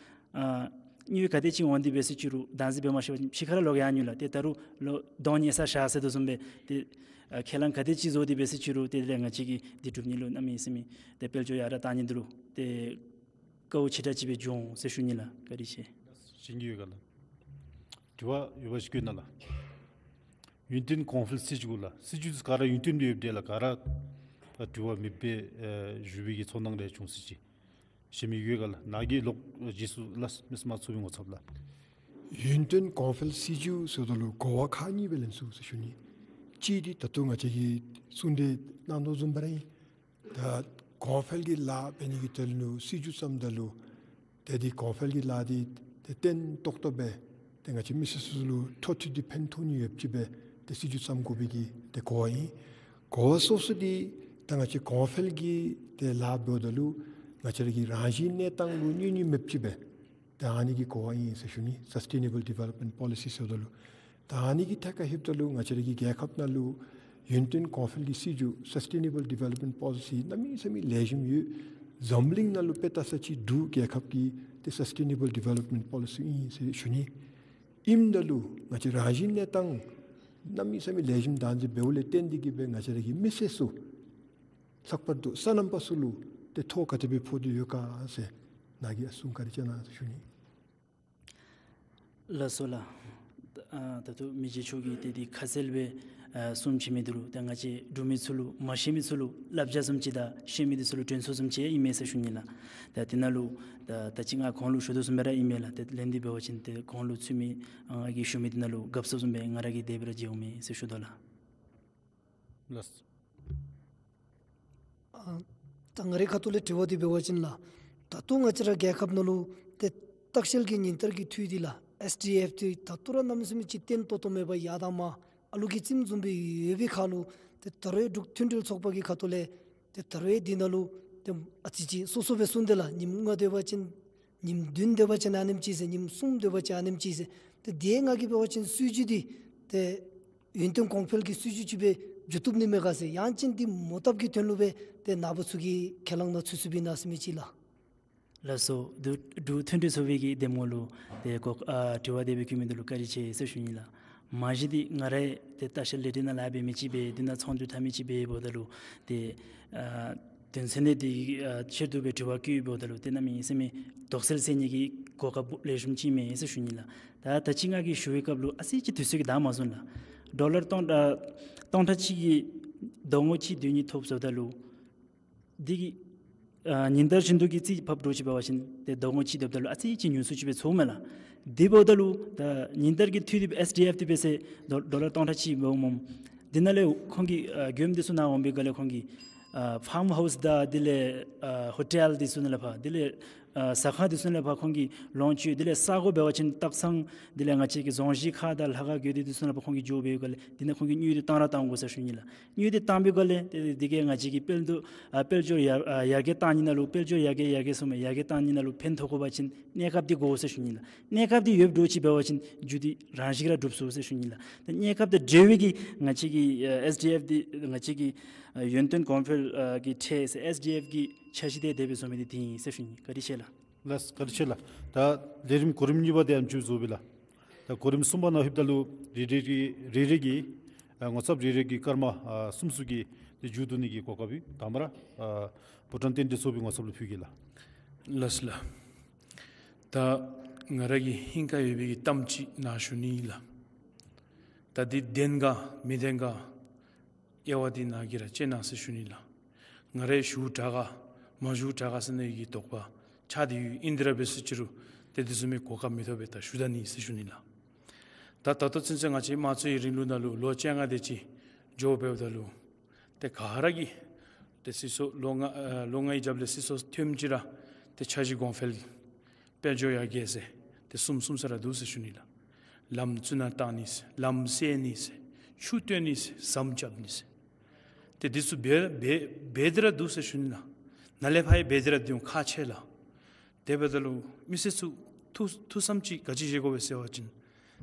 ཨ་དངུལ་ག་དེ་ཅིག་འོང་སྟེ་འབད་ཟེར་ཞུ་རུང་བདག་འཛིན་འབད་མ་ཤེས་པ་ཅིན་ཕྱི་ཁར་ལོག་ཡར་ཉུལ་ལགས། ཏེ་ད་རུང་ལོ་གདོང་ཉེ་སར་བཞག་ཟེར་དོ་བཟུམ་སྦེ་ཏེ་ཨ་ཁས་བླངས་ག་དེ་ཅིག་བཟོ་སྟེ་འབད་ཟེར་ཞུ་རུང་ཏེ་དེ་ལས་ང་བཅས་ཀྱིས་འདི་སྒྲུབ་ནི་ལུ་གནམ་མེད་ས་མེད་ཏེ་དཔལ་འབྱོར་ཡར་དྲག་བཏང་ནི་འདི་ལུ་ཏེ་དཀའཝ་ཆེ་དྲགས་ཅིག་སྦེ་འགྱོ་འོང་ཟེར་ཞུ་ནི་ལགས། བཀའ་དྲིན་ཆེ། ཞུ་ནི་ཡོད་ག་ལགས། དྲི་བ་ཡོད་པ་ཅིན་བཀོད་གནང་ལགས། ཡུན་བརྟན་གོང་འཕེལ་སྲིད་བྱུས་གུ་ལགས། སྲིད་བྱུས་ག་ར་ཡུན་བརྟན་སྦེ་ཡོདཔ་འདྲས་ལགས། ག་ར་ཨ་དྲི་བ་མེདཔ་སྦེ་ཨ་བཞུགས་པའི་གི་ཚོར་སྣང་རེ་བྱུང་ཟེར་ཅིག། ཞུ་མི་ཡོད་ག་ལགས། ནཱ་གིས་ལོག་རྗེས་སུ་ལགས་མི་སྨ་ཚུ་གི་ངོ་ཚབ་ལགས། ཡུན་བརྟན་གོང་འཕེལ་སྲིད་བྱུས་ཟེརཝ་ད་ལུ་གོ་བ་ཁག་གཉིས་སྦེ་ལེན་ཚུགས་ཟེར་ཞུ་ནི། གཅིག་འདི་ད་ལྟོ་ང་བཅས་ཀྱིས་གསུང་གྲོས་གནང་དོ་བཟུམ་སྦེ་ར་ཨིན། ད་གོང་འཕེལ་གྱི་ལཱ་འབད་ནི་གི་དོན་ལུ་སྲིད་བྱུས་བརྩམ་ད་ལུ་ཏེ་འདི་གོང་འཕེལ་གྱི་ལཱ་འདི་ཏེ་བརྟན་ཏོག་ཏོ་སྦེ་ཏེ་ང་བཅས་མི་སེར་ཚུ་ལུ་འཕྲོ་མཐུད་དེ་ཕན་ཐོགས་ནི་ཡོདཔ་ཅིག་སྦེ་ཏེ་སྲིད་བྱུས་བརྩམ་དགོ་པའི་གི་ཏེ་གོ་བ་ཨིན། གོ་བ་སོ་སོ་འདི་ད་ང་བཅས་གོང་འཕེལ་གྱི་ཏེ་ལཱ་འབདཝ་ད་ལུ་ ང་བཅས་ར་གི་རང་བཞིན་གནས་སྟངས་ལུ་གནོད་ནི་མེདཔ་ཅིག་སྦེ་ཏེ་ཨ་ནི་གི་གོ་བ་ཨིན་ཟེར་ཞུ་ནི། སཱསི་ཊེ་ནེ་བཱལ་ཌི་ཝེ་ལོབ་མེནཊ་པོ་ལི་སི་ཟེརཝ་ད་ལུ། ད་ཨ་ནི་གི་ཐད་ཁར་ལྷོདཔ་ད་ལུ་ང་བཅས་ར་གི་རྒྱལ་ཁབ་ནང་ལུ་ཡུན་བརྟན་གོང་འཕེལ་གྱི་སྲིད་བྱུས་སཱསི་ཊེ་ནེ་བཱལ་ཌི་ཝེ་ལོབ་མེནཊ་པོ་ལི་སི་གནམ་མེད་ས་མེད་ལེགས་ཤོམ་ཡོད། འཛམ་གླིང་ནང་ལུ་དཔེ་བལྟ་ས་ཅིག་འབྲུག་རྒྱལ་ཁབ་ཀྱི་ཏེ་སཱསི་ཊེ་ནེ་བཱལ་ཌི་ཝེ་ལོབ་མེནཊ་པོ་ལི་སི་ཨིན་ཟེར་ཞུ་ནི། ཨིནམ་ད་ལུ་ང་བཅས་རང་བཞིན་གནས་སྟངས་གནམ་མེད་ས་མེད་ལེགས་ཤོམ་བདག་འཛིན་འབདཝ་ལས་བརྟེན་ཏེ་གིས་སྦེ་ང་བཅས་ར་གི་མི་སེར་ཚུ་ལྷག་པར་དུ་སོ་ནམ་པ་ཚུ་ལུ་ཏེ་ཐོ་ག་དེ་སྦེ་ཕོག་སྟེ་ཡོད་ག་ཟེར་ནཱ་གིས་ཨ་གསུང་བཀའ་དྲིན་བསྐྱང་གནང་ཟེར་ཞུ་ནི། ལགས་སོ་ལགས། ཨ་ད་ལྟོ་མི་རྗེ་མཆོག་གིས་ཏེ་འདི་ཁ་གསལ་སྦེ་ཨ་གསུངམ་ཅིག་མས། འདི་ལུ་ད་ང་བཅས་འབྲུག་མི་ཚུ་ལུ་མ་ཤེས་མི་ཚུ་ལུ་བསླབ་བྱ་བཟུམ་ཅིག་དང་ཤེས་མི་འདི་ཚུ་ལུ་དྲན་གསོ་བཟུམ་ཅིག་ཨིན་མས་ཟེར་ཞུ་ནི་ལགས། ད་འདི་ནང་ལུ་ད་ད་ཅི་ང་གོང་ལུ་ཞུ་དོ་བཟུམ་སྦེ་ར་ཨིན་མས་ལགས། ཏེ་ལན་འདི་འབད་བ་ཅིན་ཏེ་གོང་ལུ་ཚུད་མི་ཨ་ང་གིས་ཞུ་མི་འདི་ནང་ལུ་དགའ་བསུ་བཟུམ་སྦེ་ང་ར་གིས་དེ་སྦེ་ར་མཇལཝ་མས་ཟེར་ཞུ་དོ་ལགས། ལགས། ཨ་ད་ང་རའི་ཁ་ཐུག་ལས་དྲི་བ་འདི་འབད་བ་ཅིན་ལགས། ད་ལྟོ་ང་བཅས་ར་རྒྱལ་ཁབ་ནང་ལུ་ཏེ་ལྟ་བཤལ་གྱི་ཉིན་ལྟར་གྱི་འཐུས་འདི་ལགས་ཨེསི་ཌི་ཨེཕ་འདི་ད་ལྟོ་ར་གནམ་མེད་ས་མེད་ཅིག་བརྟན་ཏོག་ཏོ་མེད་པར་ཡར་དང་མར་ཨ་ལུ་གིས་རྩེདམོ་བཟུམ་སྦེ་ཡོད་པའི་ཁར་ལུ་ཏེ་ད་རུང་འབྲུག་མཐུན་སྒྲིལ་ཚོགས་པ་གི་ཁ་ཐུག་ལས་ཏེ་ད་རུང་འདི་ནང་ལུ་ཏེ་ཨ་ཙི་ཅིག་སོ་སོ་སྦེ་གསུངས་ཏེ་ལགས། ཉིནམ་ལྔ་སྡོད་པ་ཅིན་ཉིནམ་བདུན་སྡོད་པ་ཅིན་ཨ་ནེམ་ཅིག་ཟེར། ཉིནམ་གསུམ་སྡོད་པ་ཅིན་ཨ་ནེམ་ཅིག་ཟེར། ཏེ་དེ་ནང་གི་འབད་བ་ཅིན་སྲིད་བྱུས་འདི་ཏེ་ཡུན་བརྟན་གོང་འཕེལ་གྱི་སྲིད་བྱུས་ཅིག་སྦེ་འགྱོ་བཏུབ་ནི་མས་ག་ཟེར། ཡང་ཅིན་འདི་མོ་བཏབ་ཀྱི་དོན་ལུ་སྦེ་ཏེ་ནཱ་བུ་ཚུ་གིས་ཁས་བླངས་ནང་ཚུད་ཚུདཔ་ཨིན་ན་ཟེར་མི་ཅིག་ལགས། ལགས་སོ། འབྲུག་འབྲུག་མཐུན་སྒྲིལ་ཚོགས་པའི་གི་གདམ་ངོ་ལུ་ཏེ་གོ་ཨ་དྲི་བ་དེ་སྦེ་བཀོད་མི་འདི་ལུ་བཀའ་དྲིན་ཆེ་ཟེར་ཞུ་ནི་ལགས། མ་གཞི་འདི་ང་ར་ཏེ་ལྟ་བཤལ་ལས་སྡེ་ནང་ལཱ་འབད་མི་ཅིག་སྦེ་འདི་ནང་ཚོང་འབྲེལ་འཐབ་མི་ཅིག་སྦེ་འབདཝ་ད་ལུ་ཏེ་ཨ་དོན་ཚན་འདི་ཨ་ཆེད་དུ་སྦེ་དྲི་བ་བཀོད་འབདཝ་ད་ལུ་ཏེ་གནམ་མེད་ས་མེད་དོགས་སེལ་སེལ་ནི་གི་གོ་སྐབས་ལེགས་ཤོམ་ཅིག་མས་ཟེར་ཞུ་ནི་ལགས། ད་ད་ཅི་ང་གིས་ཞུ་བའི་སྐབས་ལུ་ཨ་ཙི་ཅིག་དུས་ཚོད་ཀྱིས་བདའ་མ་ཚུགས་ལགས། ཌོ་ལར་སྟོང་ཨ་སྟོང་ཕྲག་གཅིག་གི་ཟླ་ངོ་གཅིག་སྡོད་ནི་ཐོབ་ཟེརཝ་ད་ལུ་འདི་གིས་ཨ་ཉིན་ལྟར་བཞིན་དུ་གི་རྩིས་ཕབ་འདྲཝ་ཅིག་འབད་བ་ཅིན་ཏེ་ཟླ་ངོ་གཅིག་སྡོདཔ་ད་ལུ་ཨ་ཙི་ཅིག་ཉུང་སུ་ཅིག་སྦེ་ཚོརཝ་མས་ལགས། དེ་འབདཝ་ད་ལུ་ད་ཉིན་ལྟར་གྱི་འཐུས་འདི་ཨེསི་ཌི་ཨེཕ་འདི་འབད་ཟེར་ཌོ་ཌོ་ལར་སྟོང་ཕྲག་གཅིག་འབདཝ་སྨོ། འདི་ནང་ལས་ཁོང་གིས་ཨ་མགྱོནམ་འདི་ཚུ་ནང་འོང་པའི་སྒང་ལས་ཁོང་གིས་ཨ་ཕཱརམ་ཧའུསི་དང་དེ་ལས་ཨ་ཧོ་ཊེལ་འདི་ཚུ་ནང་ལས་ཕར་དེ་ལས་ཨ་ཟ་ཁང་འདི་ཚུ་ནང་ལས་ཕར་ཁོང་གིས་ལོངས་སྤྱོད། དེ་ལས་ས་གོ་འབད་བ་ཅིན་སྟག་ཚང་དེ་ལས་ང་བཅས་ཀྱི་རྫོང་གཞིས་ཁག་དང་ལྷ་ཁང་དགོན་སྡེ་འདི་ཚུ་ནང་ལས་ཕར་ཁོང་གིས་འགྱོ་བའི་སྒང་ལས་འདི་ནང་ཁོང་གིས་དངུལ་འདི་བཏང་ར་བཏང་དགོ་ཟེར་ཞུ་ནི་ལགས། དངུལ་འདི་བཏང་པའི་སྒང་ལས་ཏེ་དེ་གིས་ང་བཅས་ཀྱི་དཔལ་འབྱོར་ཡར་ཨ་དཔལ་འབྱོར་ཡར་ཨ་ཡར་རྒྱས་བཏང་ནི་ནང་ལུ་དཔལ་འབྱོར་ཡར་རྒྱས་ཡར་རྒྱས་སོང་མས། ཡར་རྒྱས་བཏང་ནི་ནང་ལུ་ཕན་ཐོགས་དགོ་པ་ཅིན་གནས་སྐབས་འདི་དགོ་ཟེར་ཞུ་ནི་ལགས། གནས་སྐབས་འདི་ཡོདཔ་འདྲཝ་ཅིག་འབད་བ་ཅིན་རྒྱུ་འདི་རང་བཞིན་ར་འགྲུབ་ཚུགས་ཟེར་ཞུ་ནི་ལགས། ད་གནས་སྐབས་དང་འབྲེལ་བའི་གི་ང་བཅས་ཀྱི་ཨ་ཨེསི་ཌི་ཨེཕ་འདི་ང་བཅས་ཀྱི་ཨ་ཡུན་བརྟན་གོང་འཕེལ་ཨ་གི་ཁྲལ་ཟེར་ཨེསི་ཌི་ཨེཕ་གི་འཆར་གཞི་འདི་དེ་སྦེ་བཟོ་མི་འདི་འདི་ཨིན་ཟེར་ཞུ་ནི། བཀའ་དྲིན་ཆེ་ལགས། ལགས་བཀའ་དྲིན་ཆེ་ལགས། ད་ལས་རིམ་གོ་རིམ་གཉིས་པ་འདི་ཡང་མཇུག་རྫོགས་པས་ལགས། ད་གོ་རིམ་གསུམ་པ་ནང་ལྷོདཔ་ད་ལུ་རེ་རེ་གི་རེ་རེ་གི་ཨ་ངོ་ཚབ་རེ་རེ་གི་སྐར་མ་ཨ་གསུམ་གསུམ་གྱིས་ཏེ་མཇུག་བསྡུ་ནི་གི་གོ་སྐབས་ཡོད། དང་པ་ར་ཨ་བྷུ་ཊཱན་རྟེན་འབྲེལ་ཚོགས་པའི་ངོ་ཚབ་ལུ་ཕུལ་གེ་ལགས། ལགས་སོ་ལགས། ད་ང་ར་གི་སྙིང་ཁར་ཡོད་པའི་གི་གཏམ་ཅིག་ནཱ་ཞུ་ནི་ཨིན་ལགས། ད་འདི་བདེན་ག་མི་བདེན་ག་དབྱེ་བ་འདི་ནཱ་གིས་ར་དཔྱད་གནང་ཟེར་ཞུ་ནི་ལགས། ང་ར་ཞུ་དྲག་ག་མ་ཞུ་དྲག་ག་ཟེར་ནི་གི་དོགས་པ་ཆགས་ཏེ་ཡོད། ཨིན་དེ་ར་འབད་ཟེར་ཅི་རུང་ཏེ་དེ་བཟུམ་མའི་གོ་སྐབས་མི་ཐོབ་པས། ད་ཞུ་ད་ནི་ཟེར་ཞུ་ནི་ལགས། ད་ད་ལྟོ་ཚུན་ཚོད་ང་བཅས་དམངས་གཙོའི་རིང་ལུགས་ནང་ལུ་ལོ་བཅོ་ལྔ་དེ་ཅིག་འགྱོ་འབདཝ་ད་ལུ་ཏེ་ག་ར་གིས་ཏེ་སྲིད་ཚོགས་ལོ་ལྔ་ཨ་ལོ་ལྔའི་རྒྱབ་ལས་སྲིད་ཚོགས་ཐོནམ་ཅིག་ར་ཏེ་འཆར་གཞི་གོང་འཕེལ་དཔལ་འབྱོར་ཡར་རྒྱས་ཟེར་ཏེ་གསུམ་གསུམ་ས་ར་འདུག་ཟེར་ཞུ་ནི་ལགས། ལམ་ཚུ་ནང་བཏང་ནི་ཟེར། ལམ་སེལ་ནི་ཟེར། ཆུ་བཏོན་ནི་ཟེར། ཟམ་རྐྱབ་ནི་ཟེར། ཏེ་འདི་ཚུ་འབད་འབད་འབད་དེ་ར་འདུག་ཟེར་ཞུ་ནི་ལགས། ནཱ་ལས་ཕར་ཡང་འབད་དེ་ར་འདུག་ཁག་ཆེ་ལགས། དེ་འབདཝ་ད་ལུ་མི་སེར་ཚུ་ཐུགས་ཐུགས་བསམ་ཅིག་ག་ཅི་བཞེས་དགོ་པས་ཟེར་བ་ཅིན་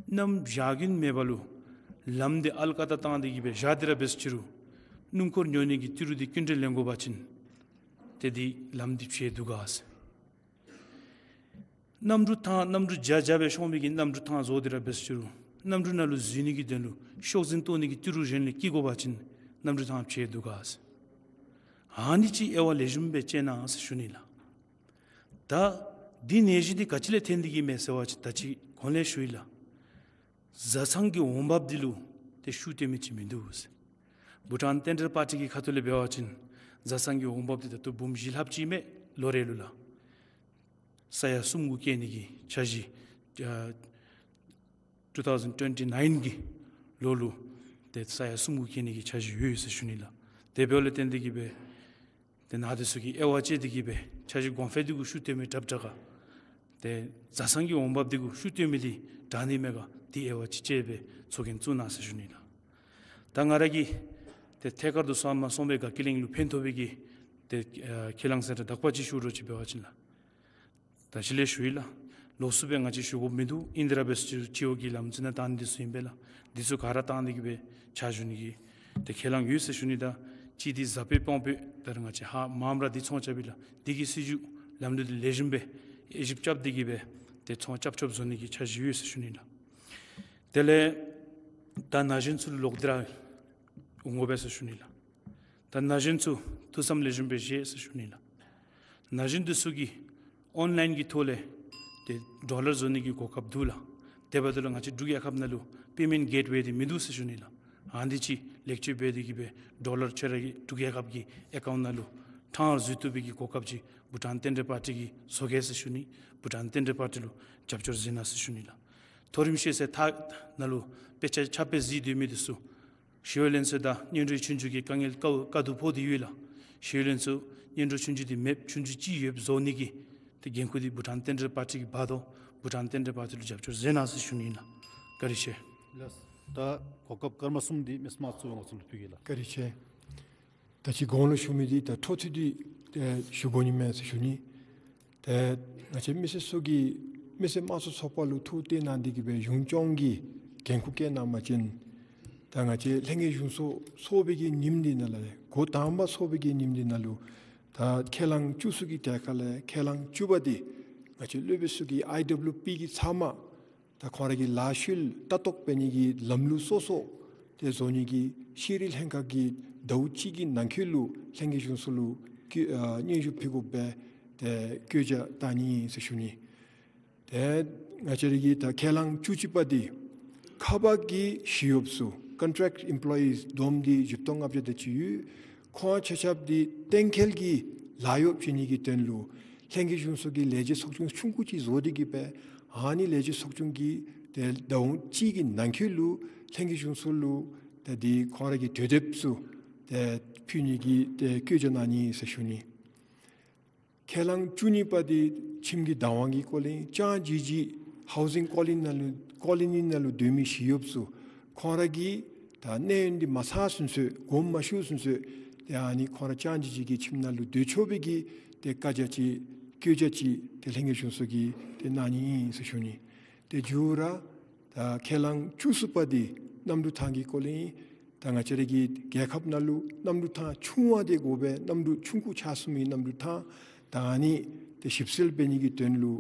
གནམ་བྱཱར་རྒྱུན་མེད་པ་ལུ་ལམ་འདི་ཨལ་ཀ་ད་བཏང་སྟེ་གིས་སྦེ་བཞག་སྟེ་ར་འབད་ཟེར་ཅི་རུང་སྣུམ་འཁོར་ཉོ་ནི་གི་ཏི་རུ་འདི་སྐྱིན་འགྲུལ་ལེན་དགོ་པ་ཅིན་ཏེ་འདི་ལམ་འདི་བྱེལ་འདུག་ག་ཟེར། གནམ་གྲུ་ཐང་གནམ་གྲུ་བརྒྱ་བརྒྱ་སྦེ་ཤོང་མི་གི་གནམ་གྲུ་ཐང་བཟོ་སྟེ་ར་འབད་ཟེར་ཅི་རུང་གནམ་གྲུ་ནང་ལུ་འཛུལ་ནི་གི་དོན་ལུ་ཤོག་འཛིན་གཏོར་ནི་གི་ཏི་རུ་གཞན་ལས་བསྐྱི་དགོ་པ་ཅིན་གནམ་གྲུ་ཐང་བྱེལ་འདུག་ག་ཟེར། ཨ་ནི་ཅིག་དབྱེ་བ་ལེགས་ཤོམ་སྦེ་དཔྱད་གནང་ཟེར་ཞུ་ནི་ལགས། ད་འདི་ནད་གཞི་འདི་ག་ཅི་ལས་ཐོན་ཏེ་གིས་མས་ཟེར་བ་ཅིན་ད་ཅི་གོང་ལས་ཞུ་ཡི་ལགས། བཟའ་ཚང་གི་འོང་འབབ་འདི་ལུ་ཏེ་ཤུགས་བཏོན་མི་ཅིག་མིན་འདུག་ཟེར། བྷུ་ཊཱན་རྟེན་འབྲེལ་པར་ཊི་གི་ཁ་ཐུག་ལས་འབད་བ་ཅིན་བཟའ་ཚང་གི་འོང་འབབ་འདི་ད་ལྟོ་འབུམ་བཞི་ལྷགཔ་ཅིག་མས་ལོ་རེ་ལུ་ལགས། ས་ཡ་སུམ་དགུ་བཀལ་ནི་གི་འཆར་གཞི་ཨ་ཊུ་ཐའུ་ཟེན་ཊུ་ཝེན་ཊི་ནའིན་གི་ལོ་ལུ་ཏེ་ས་ཡ་སུམ་དགུ་བཀལ་ནི་གི་འཆར་གཞི་ཡོད་ཟེར་ཞུ་ནི་ལགས། དེ་འབདཝ་ལས་བརྟེན་ཏེ་གིས་སྦེ་ཏེ་ནཱ་དེ་ཚུ་གིས་དབྱེ་བ་དཔྱད་དེ་གིས་སྦེ་འཆར་གཞི་གོང་འཕེལ་འདི་གུ་ཤུགས་བཏོན་མི་དྲག་དྲག་ག་ཏེ་བཟའ་ཚང་གི་འོང་འབབ་འདི་གུ་ཤུགས་བཏོན་མི་འདི་དྲག་ནི་མས་ག་འདི་དབྱེ་བ་ཅིག་དཔྱད་སྦེ་ཚོགས་རྒྱན་བཙུགས་གནང་ཟེར་ཞུ་ནི་ལགས། ད་ང་ར་གིས་ཏེ་ཐད་ཀར་དུ་གསང་བ་སོང་བའི་དགའ་སྐྱིད་གླིང་ལུ་ཕན་ཐོགས་པའི་གི་ ཏེ་ཨ་ཁས་བླངས་ཟེར་དག་པ་ཅིག་ཞུ་རོགས་ཅིག་འབད་བ་ཅིན་ལགས། ད་ཅི་ལས་ཞུ་ཡི་ལགས། ལོགས་སུ་སྦེ་ང་བཅས་ཞུ་དགོཔ་མིན་འདུག། ཨིན་དི་ར་བེསཊ་སྤྱི་བོ་གི་ལམ་འཛིན་གནང་སྟངས་འདི་ཚུ་ཨིན་པས་ལགས། འདི་ཚུ་ག་ར་བཏང་སྟེ་གི་སྦེ་ཕྱག་ཞུ་ནི་གི་ཏེ་ཁས་བླངས་ཡོད་ཟེར་ཞུ་ནི། ད་ཅི་འདི་ཟབ་པོ་སྤོང་པོ་ད་རེས་ང་བཅས་ཧཱ་མངམ་ར་འདི་ཚོང་རྐྱབ་ཨིན་ལགས། འདི་གི་སྲིད་བྱུས་ལམ་ལུགས་འདི་ལེགས་ཤོམ་སྦེ་ཨེ་ཞིབ་རྐྱབ་སྟེ་གི་སྦེ་ཏེ་ཚོང་རྐྱབ་རྐྱབ་བཟོ་ནི་གི་འཆར་གཞི་ཡོད་ཟེར་ཞུ་ནི་ལགས། དེ་ལས་ད་ན་གཞོན་ཚུ་ལུ་ལོག་སྟེ་ར་འོང་དགོ་པས་ཟེར་ཞུ་ནི་ལགས། ད་ན་གཞོན་ཚུ་ཐུགས་བསམ་ལེགས་ཤོམ་སྦེ་བཞེས་ཟེར་ཞུ་ནི་ལགས། ན་གཞོན་འདི་ཚུ་གིས་ཨོན་ལཱའིན་གྱི་ཐོག་ལས་ཏེ་ཌོ་ལར་བཟོ་ནི་གི་གོ་སྐབས་འདུག་ལགས། དེ་འབདཝ་ད་ལུ་ང་བཅས་འབྲུག་རྒྱལ་ཁབ་ནང་ལུ་པེ་མེནཊ་གེཊ་ཝེ་འདི་མིན་འདུག་ཟེར་ཞུ་ནི་ལགས། ཨ་ནི་འདི་ཅིག་ལེགས་བཅོས་འབད་དེ་གི་སྦེ་ཌོ་ལར་ཁྱོད་ར་གི་འབྲུག་རྒྱལ་ཁབ་ཀྱི་ཨེ་ཀའུནཊ་ནང་ལུ་ཊཱན་སི་ཕར་བཟོ་བཏུབ་པའི་གི་གོ་སྐབས་ཅིག་བྷུ་ཊཱན་བསྟན་འགྲོའི་པར་ཊི་གིས་བཟོ་གེ་ཟེར་ཞུ་ནི། བྷུ་ཊཱན་བསྟན་འགྲོའི་པར་ཊི་ལུ་རྒྱབ་སྐྱོར་མཛད་གནང་ཟེར་ཞུ་ནི་ལགས། མཐོ་རིམ་ཤེས་ཚད་མཐའ་ནང་ལུ་དཔེ་ཆ་ཁྱབ་སྤེལ་མཛད་སྡོད་མི་འདི་ཚུ་ཤེས་ཡོན་ལེན་ཚུལ་དང་སྙན་སྒྲོན་ཆོས་རྒྱུགས་ཀྱི་དཀའ་ངལ་དཀའ་དཀའ་སྡུག་ཕོག་སྟེ་ཡོད་ལགས། ཤེས་ཡོན་ལེན་ཚུལ་སྙན་སྒྲོན་ཆོས་རྒྱུགས་འདི་མེདཔ་ཆུང་ཆུང་ཅིག་ཡོདཔ་བཟོ་ནི་གི་ཏེ་འགན་ཁུར་འདི་བྷུ་ཊཱན་བསྟན་འགྲོའི་པར་ཊི་གིས་འབག་དོ། བྷུ་ཊཱན་བསྟན་འགྲོའི་པར་ཊི་ལུ་རྒྱབ་སྐྱོར་མཛད་གནང་ཟེར་ཞུ་ནི་ཨིན་ལགས། བཀའ་དྲིན་ཆེ། ལགས། ད་གོ་སྐབས་སྐར་མ་གསུམ་འདི་མི་སེར་དམངས་གཙོའི་ངོ་ཚབ་ལུ་ཕུལ་གེ་ལགས། བཀའ་དྲིན་ཆེ། ད་ཅི་གོང་ལུ་ཞུ་མི་འདི་ད་འཕྲོ་མཐུད་དེ་ཏེ་ཞུ་དགོ་ནི་མས་ཟེར་ཞུ་ནི། ཏེ་ང་བཅས་མི་སེར་ཚུ་གིས་མི་སེར་དམངས་གཙོ་ཚོགས་པ་ལུ་ཐུགས་གཏད་གནང་སྟེ་གི་སྦེ་གཞུང་སྐྱོང་གི་འགན་ཁུར་བཀལ་གནང་བ་ཅིན་ད་ང་བཅས་ལྷན་རྒྱས་གཞུང་ཚོགས་ཚོགས་པའི་གི་ཉིནམ་འདི་ནང་ལུ་འགོ་དང་པ་ཚོགས་པའི་གི་ཉིནམ་འདི་ནང་ལུ་ད་ཁས་བླངས་བཅུ་གསུམ་གྱི་གྲས་ཁ་ལས་ཁས་བླངས་བཅུ་པ་འདི་ང་བཅས་སློབ་དཔོན་ཚུ་གིས་ཨའི་ཌབ་ལུ་པི་གི་ཚབ་མ་ད་ཁོང་ར་གི་ལཱ་ཤུལ་ལྟ་རྟོག་འབད་ནི་གི་ལམ་ལུགས་སོ་སོ་ཏེ་བཟོ་ནི་གི་ཤེས་རིག་ལྷན་ཁག་གིས་ཟླཝ་གཅིག་གི་ནང་འཁོད་ལུ་ལྷན་རྒྱས་གཞུང་ཚོགས་ལུ་བཀོད་ཨ་སྙན་ཞུ་ཕུལ་དགོཔ་སྦེ་ཏེ་བཀོད་རྒྱ་བཏང་ནི་ཨིན་ཟེར་ཞུ་ནི། ཏེ་ང་བཅས་ར་གི་ད་ཁས་བླངས་བཅུ་གཅིག་པ་འདི་ཁ་པར་གྱི་ཞི་གཡོགཔ་ཚུ་ཀོན་ཊེཀཊ་ཨེམ་པོ་ལོ་ཡིས་བསྡོམས་ཏེ་བཞི་སྟོང་ལྔ་བརྒྱ་དེ་ཅིག་ཡོད། ཁོང་ཆ་ཁྱབ་འདི་གཏན་འཁེལ་གྱི་ལཱ་གཡོག་བྱིན་ནི་གི་དོན་ལུ་ལྷན་རྒྱས་གཞུང་ཚོགས་ཀྱིས་ལས་བྱེད་ཚོགས་ཆུང་ཆུང་ཀུ་ཅིག་བཟོ་སྟེ་གི་སྦེ་ཨ་ནི་ལས་བྱེད་ཚོགས་ཆུང་གིས་ཏེ་ཟླཝ་གཅིག་གི་ནང་འཁོད་ལུ་ལྷན་རྒྱས་གཞུང་ཚོགས་ལུ་ཏེ་འདི་ཁོང་ར་གི་དུས་དེབ་ཚུ་ཏེ་ཕུལ་ནི་གི་ཏེ་བཀོད་རྒྱ་གནང་ནི་ཟེར་ཞུ་ནི། ཁས་བླངས་བཅུ་གཉིས་པ་འདི་ཁྱིམ་གྱི་བདག་དབང་གི་སྐོར་ལས་ཅང་ཇི་ཇི་ཧའུ་ཟིང་ཀོ་ལོ་ནི་ནང་ལུ་ཀོ་ལོ་ནི་ནང་ལུ་སྡོད་མི་ཞི་གཡོགཔ་ཚུ་ཁོང་ར་གི་ད་གནས་ཡུན་འདི་མ་ཚང་ཚུན་ཚོད་དགོངསམ་མ་ཞུ་ཚུན་ཚོད་ཏེ་ཨ་ནི་ཁོང་ར་ཅང་ཇི་ཇི་གི་ཁྱིམ་ནང་ལུ་སྡོད་ཆོག་པའི་གི་ཏེ་བཀའ་རྒྱ་ཅིག་བཀོད་རྒྱ་ཅིག་ཏེ་ལྷན་རྒྱས་གཞུང་ཚོགས་ཀྱིས་ཏེ་གནང་ནི་ཨིན་ཟེར་ཞུ་ནི། ཏེ་མཇུག་ར་ད་ཁས་བླངས་བཅུ་གསུམ་པ་འདི་གནམ་གྲུ་ཐང་གི་སྐོར་ལས་ཨིན། ད་ང་བཅས་ར་གི་རྒྱལ་ཁབ་ནང་ལུ་གནམ་གྲུ་ཐང་ཆུང་བ་འདི་དགོ་པས། གནམ་གྲུ་ཆུང་ཀུ་ཆགས་སོང་མི་གནམ་གྲུ་ཐང་ད་ཨ་ནི་ཏེ་ཞིབ་འཚོལ་འབད་ནི་གི་དོན་ལུ་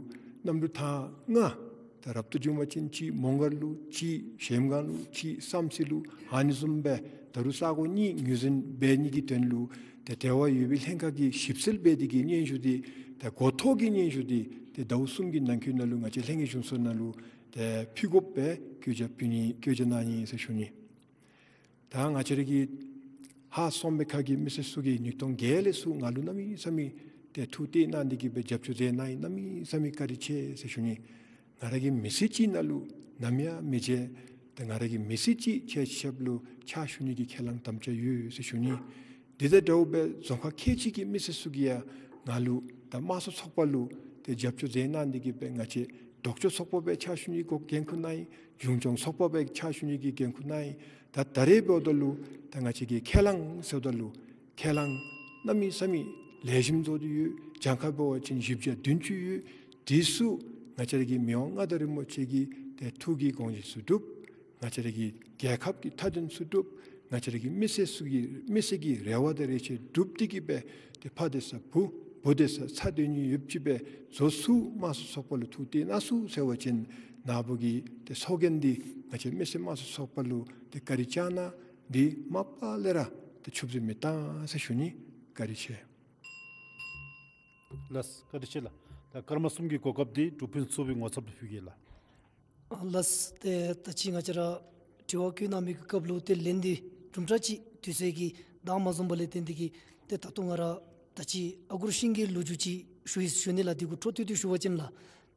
གནམ་གྲུ་ཐང་ལྔ་ད་རབ་ཏུ་བྱུང་བ་ཅིན་གཅིག་མོང་སྒར་ལུ་གཅིག་གཞལམ་སྒང་ལུ་གཅིག་བསམ་རྩེ་ལུ་ཨ་ནི་བཟུམ་སྦེ་ད་རུང་ས་གོ་གཉིས་ངོས་འཛིན་འབད་ནི་གི་དོན་ལུ་ཏེ་འབྲེལ་བ་ཡོད་པའི་ལྷན་ཁག་གིས་ཞིབ་འཚོལ་འབད་དེ་གི་སྙན་ཞུ་འདི་ཏེ་འགོ་ཐོག་གི་སྙན་ཞུ་འདི་ཏེ་ཟླཝ་གསུམ་གྱི་ནང་འཁོད་ནང་ལུ་ང་བཅས་ལྷན་རྒྱས་གཞུང་ཚོགས་ནང་ལུ་ཏེ་ཕུལ་དགོཔ་སྦེ་བཀོད་རྒྱ་ཕུལ་ནི་བཀོད་རྒྱ་གནང་ནི་ཟེར་ཞུ་ནི། ད་ང་བཅས་ར་གི་ཧཱ་གསང་སྦས་ཁ་གི་མི་སེར་ཚུ་གིས་ཉིས་སྟོང་བརྒྱད་ལས་ཚུར་ང་ལུ་གནམ་མེད་ས་མེད་ཏེ་ཐུགས་གཏད་གནང་སྟེ་གི་སྦེ་རྒྱབ་སྐྱོར་མཛད་གནང་ཡི། གནམ་མེད་ས་མེད་བཀའ་དྲིན་ཆེ་ཟེར་ཞུ་ནི། ང་ར་གི་མི་ཚེ་གཅིག་ནང་ལུ་ནམ་ཡང་མི་བརྗེད། ཏེ་ང་ར་གི་མི་ཚེ་གཅིག་ཁྱེད་ཆ་ཁྱབ་ལུ་ཕྱག་ཞུ་ནི་གི་ཁས་བླངས་དམ་བཅའ་ཡོད་ཟེར་ཞུ་ནི། འདི་དང་འདྲཝ་སྦེ་རྫོང་ཁག་ཁལ་གཅིག་གི་མི་སེར་ཚུ་གིས་ཡང་ང་ལུ་ད་དམངས་གཙོ་ཚོགས་པ་ལུ་ཏེ་རྒྱབ་སྐྱོར་མཛད་གནང་སྟེ་གི་སྦེ་ང་བཅས་ལྡོག་ཕྱོགས་ཚོགས་པ་སྦེ་ཕྱག་ཞུ་ནི་གི་འགན་ཁུར་གནང་ཡི། གཞུང་སྐྱོང་ཚོགས་པ་སྦེ་ཕྱག་ཞུ་ནི་གི་འགན་ཁུར་གནང་ཡི། ད་ད་རེས་འབདཝ་ད་ལུ་ད་ང་བཅས་ཀྱི་ཁས་བླངས་ཟེརཝ་ད་ལུ་ཁས་བླངས་གནམ་མེད་ས་མེད་ལེགས་ཤོམ་བཟོ་སྟེ་ཡོད། གྱངས་ཁ་འབད་བ་ཅིན་བཞི་བརྒྱ་བདུན་ཅུ་ཡོད། དེ་ཚུ་ང་བཅས་ར་གི་མི་དབང་མངའ་བདག་རིན་པོ་ཆེ་གི་ཏེ་ཐུགས་ཀྱི་དགོངས་བཞེད་ཚུ་འགྲུབ། ང་བཅས་ར་གི་རྒྱལ་ཁབ་ཀྱི་མཐའ་དོན་ཚུ་འགྲུབ། ང་བཅས་ར་གི་མི་སེར་ཚུ་གི་མི་སེར་གྱི་རེ་བ་དང་རེ་ཆེ་འགྲུབ་སྟེ་གི་སྦེ་ཏེ་ཕ་སྡོད་ས་བུ་བུ་སྡོད་ས་ཚ་སྡོད་ནི་ཡོདཔ་ཅིག་སྦེ་བཟོ་ཚུགས། དམངས་གཙོ་ཚོགས་པ་ལུ་ཐུགས་གཏད་གནང་ཚུགས་ཟེར་བ་ཅིན་ནཱ་བུ་གི་ཏེ་ཚོགས་རྒྱན་འདི་ང་བཅས་མི་སེར་དམངས་གཙོ་ཚོགས་པ་ལུ་ཏེ་བཀའ་དྲིན་བསྐྱང་གནང་། འདི་མ་པ་ལས་ར་ཏེ་ཆུད་ཟོས་མི་གཏང་ཟེར་ཞུ་ནི། བཀའ་དྲིན་ཆེ། ལགས་བཀའ་དྲིན་ཆེ་ལགས། ད་སྐར་མ་གསུམ་གྱི་གོ་སྐབས་འདི་འབྲུག་ཕུན་སུམ་ཚོགས་པའི་ངོ་ཚབ་ལུ་ཕུལ་གེ་ལགས། ཨ་ལགས། ཏེ་ད་ཅི་ང་བཅས་ར་དྲི་བ་བཀོད་གནང་མི་གི་སྐབས་ལུ་ཏེ་ལན་འདི་དུམ་གྲ་ཅིག་དུས་ཚོད་ཀྱི་འདང་མ་བཟུང་བ་ལས་བརྟེན་ཏེ་གི་ཏེ་ད་ལྟོ་ང་ར་ད་ཅི་ཨ་གུར་ཤིང་གི་ལོ་རྒྱུས་ཅིག་ཞུ་ཡི་ཞུ་ནི་ལགས། འདི་གུ་འཕྲོ་མཐུད་དེ་ཞུ་བ་ཅིན་ལགས།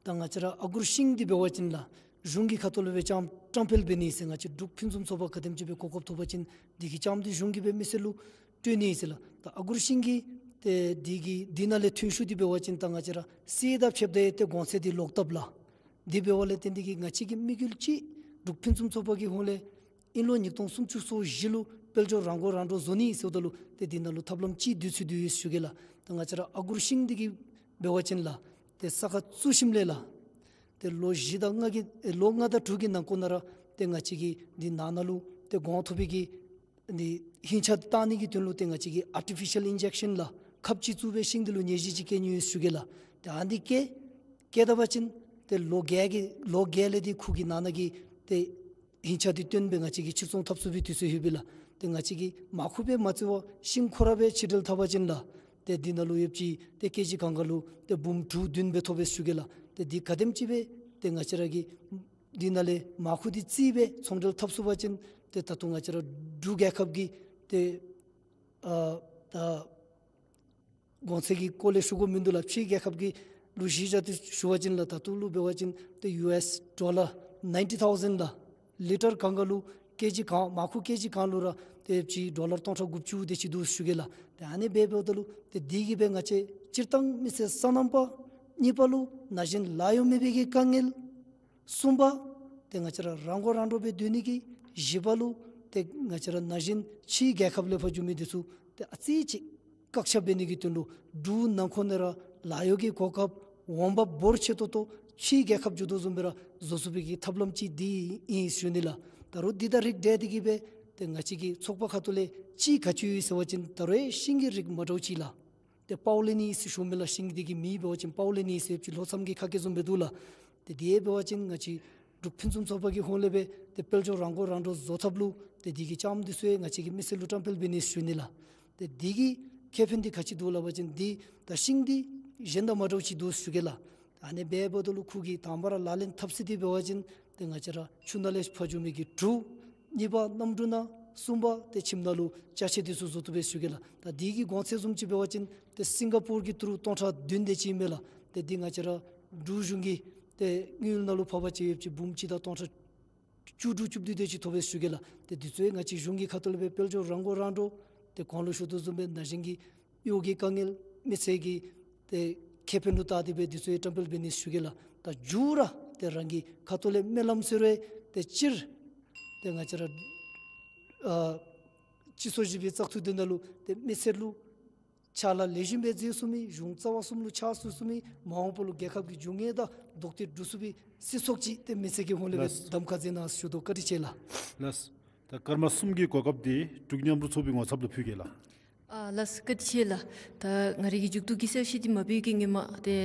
ད་ང་བཅས་ར་ཨ་གུར་ཤིང་འདི་འབད་བ་ཅིན་ལགས་གཞུང་གི་ཁ་ཐུག་ལུ་སྦེ་ཅང་བཀྲམ་སྤེལ་འབད་ནི་ཟེར་ང་བཅས་འབྲུག་ཕུན་སུམ་ཚོགས་པ་ག་དེམ་ཅིག་སྦེ་གོ་སྐབས་ཐོབ་པ་ཅིན་འདི་གི་ཅང་འདི་གཞུང་གིས་སྦེ་མི་སེར་ལུ་སྤྲོད་ནི་ཟེར་ལགས། ད་ཨ་གུར་ཤིང་གི་ཏེ་འདི་གི་འདི་ནང་ལས་ཐོན་ཤུགས་འདི་འབད་བ་ཅིན་ད་ང་བཅས་ར་གསེར་དང་ཕྱདཔ་ད་ཡང་ཏེ་གོང་ཚད་འདི་ལོག་སྟབས་ལགས། འདི་འབདཝ་ལས་བརྟེན་ཏེ་གི་ང་བཅས་ཀྱི་དམིགས་ཡུལ་ཅིག་འབྲུག་ཕུན་སུམ་ཚོགས་པ་གི་ཧོངས་ལས་དབྱིན་ལོ་ཉིས་སྟོང་སུམ་ཅུ་སོ་བཞི་ལུ་ དཔལ་འབྱོར་རང་མགོ་རང་འདྲོངས་བཟོ་ནི་ཟེརཝ་ད་ལུ་ཏེ་འདི་ནང་ལུ་ཐབས་ལམ་ཅིག་བསྡུ་ཚུགས་དོ་ཡོད་ཟེར་ཞུ་གེ་ལགས། ད་ང་བཅས་ར་ཨ་གུར་ཤིང་འདི་གིས་འབད་བ་ཅིན་ལགས་ཏེ་ས་ཁ་བཙུགས་ཞིནམ་ལས་ལགས་ཏེ་ལོ་བཞི་དང་ལྔ་གི་ཨེ་ལོ་ལྔ་དང་དྲུག་གི་ནང་འཁོད་ནང་ར་ཏེ་ང་བཅས་ཀྱིས་འདི་ནང་ན་ལུ་ཏེ་གོང་ཐོག་པའི་གི་ནི་ཧིང་ཆ་བཏང་ནི་གི་དོན་ལུ་ཏེ་ང་བཅས་ཀྱིས་ཨར་ཊི་ཕི་ཤལ་ཨིན་ཇེག་ཤཱན་ལགས་ཁབ་ཅིག་བཙུགས་སྦེ་ཤིང་འདི་ལུ་ནད་གཞི་ཅིག་བཀལ་ནི་ཡོད་ཟེར་ཞུ་གེ་ལགས། ཏེ་ཨ་ནི་བཀལ་བཀལ་ད་པ་ཅིན་ཏེ་ལོ་བརྒྱད་ཀྱི་ལོ་བརྒྱད་ལས་འདི་ཁུ་གི་ནང་ན་གི་ཏེ་ཧིང་ཆ་འདི་བཏོན་སྦེ་ང་བཅས་ཀྱིས་ཕྱིར་ཚོང་འཐབ་ཚུགས་པའི་དུས་ཚོད་ཡོད་པས་ལགས། ཏེ་ང་བཅས་ཀྱིས་མར་ཁུ་སྦེ་མ་བཙིར་བར་ཤིང་ཁོ་ར་སྦེ་ཕྱི་འབྲེལ་འཐབ་པ་ཅིན་ལགས་ཏེ་འདི་ནང་ལུ་ཡོདཔ་ཅིག་ཏེ་ཀེ་ཇི་གང་ག་ལུ་ཏེ་འབུམ་དྲུག་བདུན་སྦེ་ཐོབ་པས་ཟེར་ཞུ་གེ་ལགས། ཏེ་འདི་ག་དེམ་ཅིག་སྦེ་ཏེ་ང་བཅས་ར་གིས་འདི་ནང་ལས་མར་ཁུ་འདི་བཙིར་སྦེ་ཚོང་འབྲེལ་འཐབ་ཚུགས་པ་ཅིན་ཏེ་ད་ལྟོ་ང་བཅས་ར་འབྲུག་རྒྱལ་ཁབ་ཀྱི་ཏེ་ཨ་ད་གོང་ཚད་ཀྱི་སྐོར་ལས་ཞུ་དགོཔ་མིན་འདུག་ལགས། ཕྱིའི་རྒྱལ་ཁབ་ཀྱི་ལུ་གཞི་བཞག་སྟེ་ཞུ་བ་ཅིན་ལགས་ད་ལྟོ་ལུ་འབད་བ་ཅིན་ཏེ་ཡུ་ཨེས་ཌོ་ལར་ནའིན་ཊི་ཐའུ་ཟེན་ལགས་ལི་ཊར་གང་ག་ལུ་ཀེ་ཇི་གང་མར་ཁུ་ཀེ་ཇི་གང་ལུ་ར་ཏེ་ཅིག་ཌོ་ལར་སྟོང་ཕྲག་དགུ་བཅུ་དེ་ཅིག་འདུག་ཟེར་ཞུ་གེ་ལགས། ཏེ་ཨ་ནི་སྦེ་འབདཝ་ད་ལུ་ཏེ་འདི་གིས་སྦེ་ང་བཅས་སྤྱིར་བཏང་མི་སེར་སོ་ནམ་པ་གཉིས་པ་ལུ་ན་གཞོན་ལཱ་གཡོག་མེད་པའི་གི་དཀའ་ངལ། གསུམ་པ་ཏེ་ང་བཅས་ར་རང་མགོ་རང་འདྲོངས་སྦེ་སྡོད་ནི་གི། བཞི་པ་ལུ་ཏེ་ང་བཅས་ར་ན་གཞོན་ཕྱིའི་རྒྱལ་ཁབ་ལས་ཕར་འགྱོ་མི་འདི་ཚུ་ཏེ་ཨ་ཙི་ཅིག་བཀག་ཆ་འབད་ནི་གི་དོན་ལུ་འབྲུག་ནང་འཁོད་ནང་ར་ལཱ་གཡོག་གི་གོ་སྐབས་འོང་འབབ་འབོར་ཆེ་ཏོག་ཏོ་ཕྱིའི་རྒྱལ་ཁབ་འགྱོ་དོ་བཟུམ་སྦེ་ར་བཟོ་ཚུགས་པའི་གི་ཐབས་ལམ་ཅིག་འདི་ཨིན་ཟེར་ཞུ་ནི་ལགས། ད་རུང་འདི་དང་རིགས་བསྒྲེས་ཏེ་གིས་སྦེ་ཏེ་ང་བཅས་ཀྱི་ཚོགས་པ་ཁ་ཐུག་ལས་ཅིག་ག་ཅི་ཡོད་ཟེར་བ་ཅིན་ད་རུང་ཤིང་གི་རིགས་མ་འདྲཝ་ཅིག་ལགས། ཏེ་པའོ་ལེ་ནི་ཟེར་ཞུཝ་མས་ལགས། ཤིང་འདི་གི་མིང་འབད་བ་ཅིན་པའོ་ལེ་ནི་ཟེར་ཅིག་ལྷོ་མཚམས་ཀྱི་ཁ་སྐད་བཟུམ་སྦེ་འདུག་ལགས། ཏེ་དེ་འབད་བ་ཅིན་ང་བཅས་འབྲུག་ཕུན་སུམ་ཚོགས་པ་གི་ཧོངས་ལས་སྦེ་ཏེ་དཔལ་འབྱོར་རང་མགོ་རང་འདྲོངས་བཟོ་ཐབས་ལུ་ཏེ་དེ་གི་ལྕངམ་འདི་ཚུ་ཡང་ང་བཅས་ཀྱིས་མི་སེར་ལུ་བཀྲམ་སྤེལ་འབད་ནི་ཟེར་ཞུ་ནི་ལགས། ཏེ་དེ་གི་ཁེ་ཕན་འདི་ག་ཅི་འདུག་ལབ་པ་ཅིན་འདི་ད་ཤིང་འདི་གཞན་དང་མ་འདྲཝ་ཅིག་འདུག་ཟེར་ཞུ་གེ་ལགས། ཨ་ནི་འབདཝ་ད་ལུ་ཁུ་གིས་དང་པ་ར་ལག་ལེན་འཐབ་ཚུགས་ཏེ་འབད་བ་ཅིན་ཏེ་ང་བཅས་ར་ཆུ་ནང་ལས་ཕར་འགྱོ་མི་གི་གྲུ། གཉིས་པ་གནམ་གྲུ་ནང་། གསུམ་པ་ཏེ་ཁྱིམ་ནང་ལུ་ཅ་ཆས་འདི་ཚུ་བཟོ་བཏུབ་པས་ཟེར་ཞུ་གེ་ལགས། ད་འདི་གི་གོང་ཚད་བཟུམ་ཅིག་འབད་བ་ཅིན་ཏེ་སིང་ག་པུར་གྱི་ཏི་རུ་སྟོང་ཕྲག་བདུན་དེ་ཅིག་ཨིན་མས་ལགས། ཏེ་འདི་ང་བཅས་ར་འབྲུག་གཞུང་གི་ཏེ་དངུལ་ནང་ལུ་ཕབ་པ་ཅིན་ཡོདཔ་ཅིག་འབུམ་གཅིག་དང་སྟོང་ཕྲག་བཅུ་དྲུག་བཅུ་བདུན་དེ་ཅིག་ཐོབ་པས་ཟེར་ཞུ་གེ་ལགས། ཏེ་འདི་ཚུ་ཡང་ང་བཅས་གཞུང་གི་ཁ་ཐུག་ལས་སྦེ་དཔལ་འབྱོར་རང་མགོ་རང་འདྲོངས་ཏེ་གོང་ལུ་ཞུ་དོ་བཟུམ་སྦེ་ན་གཞོན་གྱི་གཡོག་གི་དཀའ་ངལ་མི་སེར་གྱི་ཏེ་ཁེ་ཕན་ལུ་བལྟ་སྟེ་སྦེ་འདི་ཚུ་ཡང་བཀྲམ་སྤེལ་འབད་ནི་ཟེར་ཞུ་གེ་ལགས། ད་མཇུག་ར་ཏེ་རང་གི་ཁ་ཐུག་ལས་སྨོན་ལམ་ཟེར་རུང་ཏེ་སྤྱིར་ཏེ་ང་བཅས་ར་ཨ་སྤྱི་ཚོགས་བཞི་པའི་བཙག་འཐུ་འདི་ནང་ལུ་ཏེ་མི་སེར་ལུ་ཕྱག་ལཱ་ལེགས་ཤོམ་སྦེ་མཛད་ཚུགས་མི་གཞུང་རྩ་བ་གསུམ་ལུ་ཕྱག་ཚུད་ཚུགས་མི་མ་འོངས་པ་ལུ་རྒྱལ་ཁབ་ཀྱི་འབྱུང་འགྱུར་དང་ལྡོག་སྟེ་འགྲུབ་ཚུགས་པའི་སྲིད་ཚོགས་ཅིག་ཏེ་མི་སེར་གྱི་ཧོངས་ལས་སྦེ་ལགས། གདམ་ཁ་མཛད་གནང་ཞུ་དོ། བཀའ་དྲིན་ཆེ་ལགས། ལགས། ད་སྐར་མ་གསུམ་གྱི་གོ་སྐབས་འདི་འབྲུག་མཉམ་རུབ་ཚོགས་པའི་ངོ་ཚབ་ལུ་ཕུལ་གེ་ལགས། ཨ་ལགས་བཀའ་དྲིན་ཆེ་ལགས། ད་ང་རའི་གི་མཇུག་བསྡུ་གི་གསལ་བཤད་འདི་མ་འབད་བའི་སྔོན་མ་ཏེ་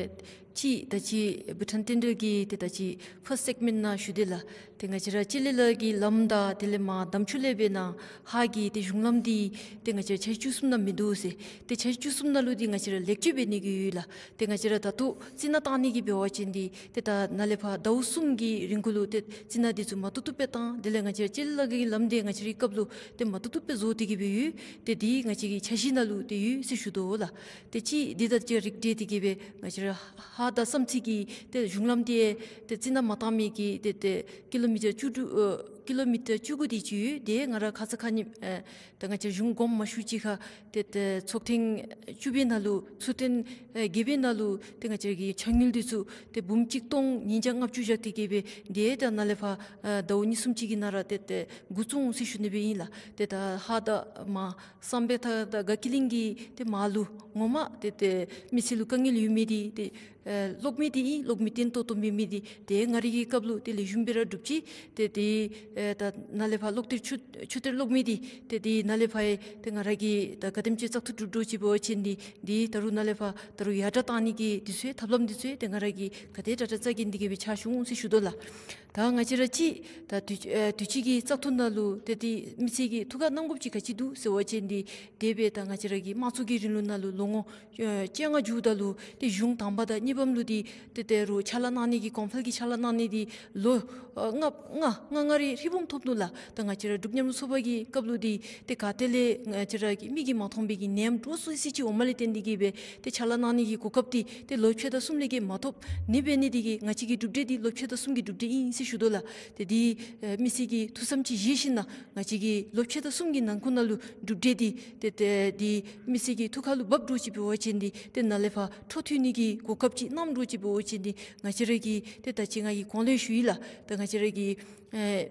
ཅིག་ད་ཅི་བྷུ་ཊཱན་བསྟན་འགྲོའི་གི་ཏེ་ད་ཅི་ཕཱསཊ་སེག་མེནཊ་ནང་ཞུ་དེས་ལགས། ཏེ་ང་བཅས་ར་སྤྱི་ལེ་ལ་གི་ལམ་དང་དེ་ལས་མར་འདམ་ཆུ་ལས་འབད་ནཱ་ཧཱ་གི་ཏེ་གཞུང་ལམ་འདི་ཏེ་ང་བཅས་ར་འཆར་གཞི་བཅུ་གསུམ་ནང་མིན་འདུག་ཟེར། ཏེ་འཆར་གཞི་བཅུ་གསུམ་ནང་ལུ་འདི་ང་བཅས་ར་ལེགས་བཅོས་འབད་ནི་གི་ཡོད་ལགས། ཏེ་ང་བཅས་ར་ད་ལྟོ་རྩི་ནག་བཏང་ནི་གི་འབད་བ་ཅིན་འདི་ཏེ་ད་ནཱ་ལས་ཕར་ཟླཝ་གསུམ་གྱི་རིང་གུ་ལུ་ཏེ་རྩི་ནག་འདི་ཚུ་མ་བཏུབ་བཏུབ་སྦེ་བཏང་། དེ་ལས་ང་བཅས་ར་སྤྱི་ལེ་ལ་གི་ལམ་འདི་ང་བཅས་རའི་སྐབས་ལུ་ཏེ་མ་བཏུབ་བཏུབ་སྦེ་བཟོ་སྟེ་གི་སྦེ་ཡོད། ཏེ་འདི་ང་བཅས་ཀྱི་འཆར་གཞི་ནང་ལུ་ཏེ་ཡོད་ཟེར་ཞུ་དོ་ལགས། ཏེ་ཅིག་འདི་དང་ཅིག་རིགས་བསྒྲེས་ཏེ་གི་སྦེ་ང་བཅས་ར་ཧཱ་དང་བསམ་རྩེ་གི་ཏེ་གཞུང་ལམ་འདི་ཏེ་རྩི་ནག་མ་བཏང་མི་གི་ཏེ་ཏེ་ཀི་ལོ་མི་ཊར་བཅུ་དྲུག་ཨ་ཀི་ལོ་མི་ཊར་བཅུ་དགུ་དེ་ཅིག་ཡོད། ཏེ་ང་ར་ཁ་ཙ་ཁ་ཉིནམ་ཨེ་ད་ང་བཅས་གཞུང་དགོངསམ་མ་ཞུ་ཅིག་ཁར་ཏེ་ཏེ་ཚོགས་ཐེངས་བཅུ་པའི་ནང་ལུ་ཚོགས་ཐེངས་ཨེ་བརྒྱད་པའི་ནང་ལུ་ཏེ་ང་བཅས་ཀྱི་ཆ་དངུལ་འདི་ཚུ་ཏེ་འབུམ་གཅིག་སྟོང་ཉིས་བརྒྱ་ལྔ་བཅུ་བཞག་སྟེ་གི་སྦེ་ཏེ་ད་ནཱ་ལས་ཕར་ཨེ་ཟླཝ་གཉིས་གསུམ་ཅིག་གི་ནང་ར་ཏེ་ཏེ་འགོ་བཙུགས་འོང་ཟེར་ཞུ་ནི་སྦེ་ཨིན་ལགས། ཏེ་ད་ཧཱ་དང་མར་བསམ་འཕེལ་ཐང་དང་དགའ་སྐྱིད་གླིང་གི་ཏེ་མར་ལུ་ངོ་མ་ཏེ་ཏེ་མི་སེར་ལུ་དཀའ་ངལ་ཡོད་མི་འདི་ཏེ་ཨེ་གློག་མེ་འདི་ཨིན། གློག་མེ་བརྟན་ཏོག་ཏོ་མེད་མི་འདི་ཏེ་ང་རའི་གི་སྐབས་ལུ་ཏེ་ལེགས་ཤོམ་སྦེ་ར་གྲུབ་ཅི། ཏེ་ཏེ་ཨེ་ད་ནཱ་ལས་ཕར་གློག་གཏེར་ཆུ་ཆུ་གཏེར་གློག་མེ་འདི་ཏེ་ཏེ་ནཱ་ལས་ཕར་ཡང་ཏེ་ང་ར་གིས་ད་ག་དེམ་ཅིག་བཙག་འཐུ་གྲུབ་འགྱོ་ཅི་འབད་བ་ཅིན་འདི་འདི་ད་རུང་ནཱ་ལས་ཕར་ད་རུང་ཡར་དྲག་བཏང་ནི་གི་འདི་ཚུ་ཐབས་ལམ་འདི་ཚུ་ཏེ་ང་ར་གིས་ག་དེ་དྲག་དྲག་རྩ་འགེངས་ཏེ་གི་སྦེ་ཕྱག་ཞུ་འོང་ཟེར་ཞུ་དོ་ལགས། ད་ང་བཅས་ར་ཅིག་ད་དུས་ཨེ་དུས་ཅི་གི་བཙག་འཐུ་ནང་ལུ་ཏེ་ཏེ་མི་སེར་གྱིས་ཐུགས་ཁར་གནང་དགོཔ་ཅིག་ག་ཅི་འདུག་ཟེར་བ་ཅིན་འདི་དེ་སྦེ་ད་ང་བཅས་ར་གི་དམངས་གཙོ་གི་རིང་ལུགས་ནང་ལུ་ལོ་ངོ་ཨེ་བཅོ་ལྔ་མཇུག་ད་ལུ་ཏེ་གཞུང་དང་པ་དང་གཉིས་པམ་ལུ་འདི་ཏེ་ད་རུང་ཕྱག་ལཱ་གནང་ནི་གི་གོང་འཕེལ་གྱི་ཕྱག་ལཱ་གནང་ནི་འདི་ལོ་ཨ་ལྔ་ལྔ་ལྔ་ལྔ་རེ་ཧྲིལ་བུམ་ཐོབ་ནུག་ལགས། ད་ང་བཅས་ར་འབྲུག་མཉམ་རུབ་ཚོགས་པ་གི་སྐབས་ལུ་འདི་ཏེ་ག་ཏེ་ལས་ང་བཅས་ར་གི་མིག་གིས་མ་མཐོང་བའི་གི་ནད་ཡམས་འདྲོག་སི་སི་ཅིག་འོངམ་ལས་བརྟེན་ཏེ་གི་སྦེ་ཏེ་ཕྱག་ལཱ་གནང་ནི་གི་གོ་སྐབས་འདི་ཏེ་ལོ་ཕྱེད་དང་གསུམ་ལས་བརྒལ་མ་ཐོབ་ནི་འབད་ནི་འདི་གིས་ང་བཅས་ཀྱི་གྲུབ་འབྲས་འདི་ལོ་ཕྱེད་དང་གསུམ་གྱི་གྲུབ་འབྲས་ཨིན་ཟེར་ཞུ་དོ་ལགས། ཏེ་འདི་ཨེ་མི་སེར་གྱིས་ཐུགས་བསམ་ཅིག་བཞེས་ཞིནམ་ལས་ང་བཅས་ཀྱི་ལོ་ཕྱེད་དང་གསུམ་གྱི་ནང་འཁོད་ནང་ལུ་གྲུབ་འབྲས་འདི་ཏེ་ཏེ་འདི་མི་སེར་གྱི་ཐུགས་ཁར་ལུ་འབབ་འགྱོ་ཅི་འབད་བ་ཅིན་འདི་ཏེ་ནཱ་ལས་ཕར་འཕྲོ་མཐུད་ནི་གི་གོ་སྐབས་ཅིག་གནང་འགྱོ་ཅི་འབད་བ་ཅིན་འདི་ང་བཅས་ར་གིས་ཏེ་ད་ཅི་ང་གིས་གོང་ལས་ཞུ་ཡི་ལགས། ད་ང་བཅས་ར་གི་ཨེ་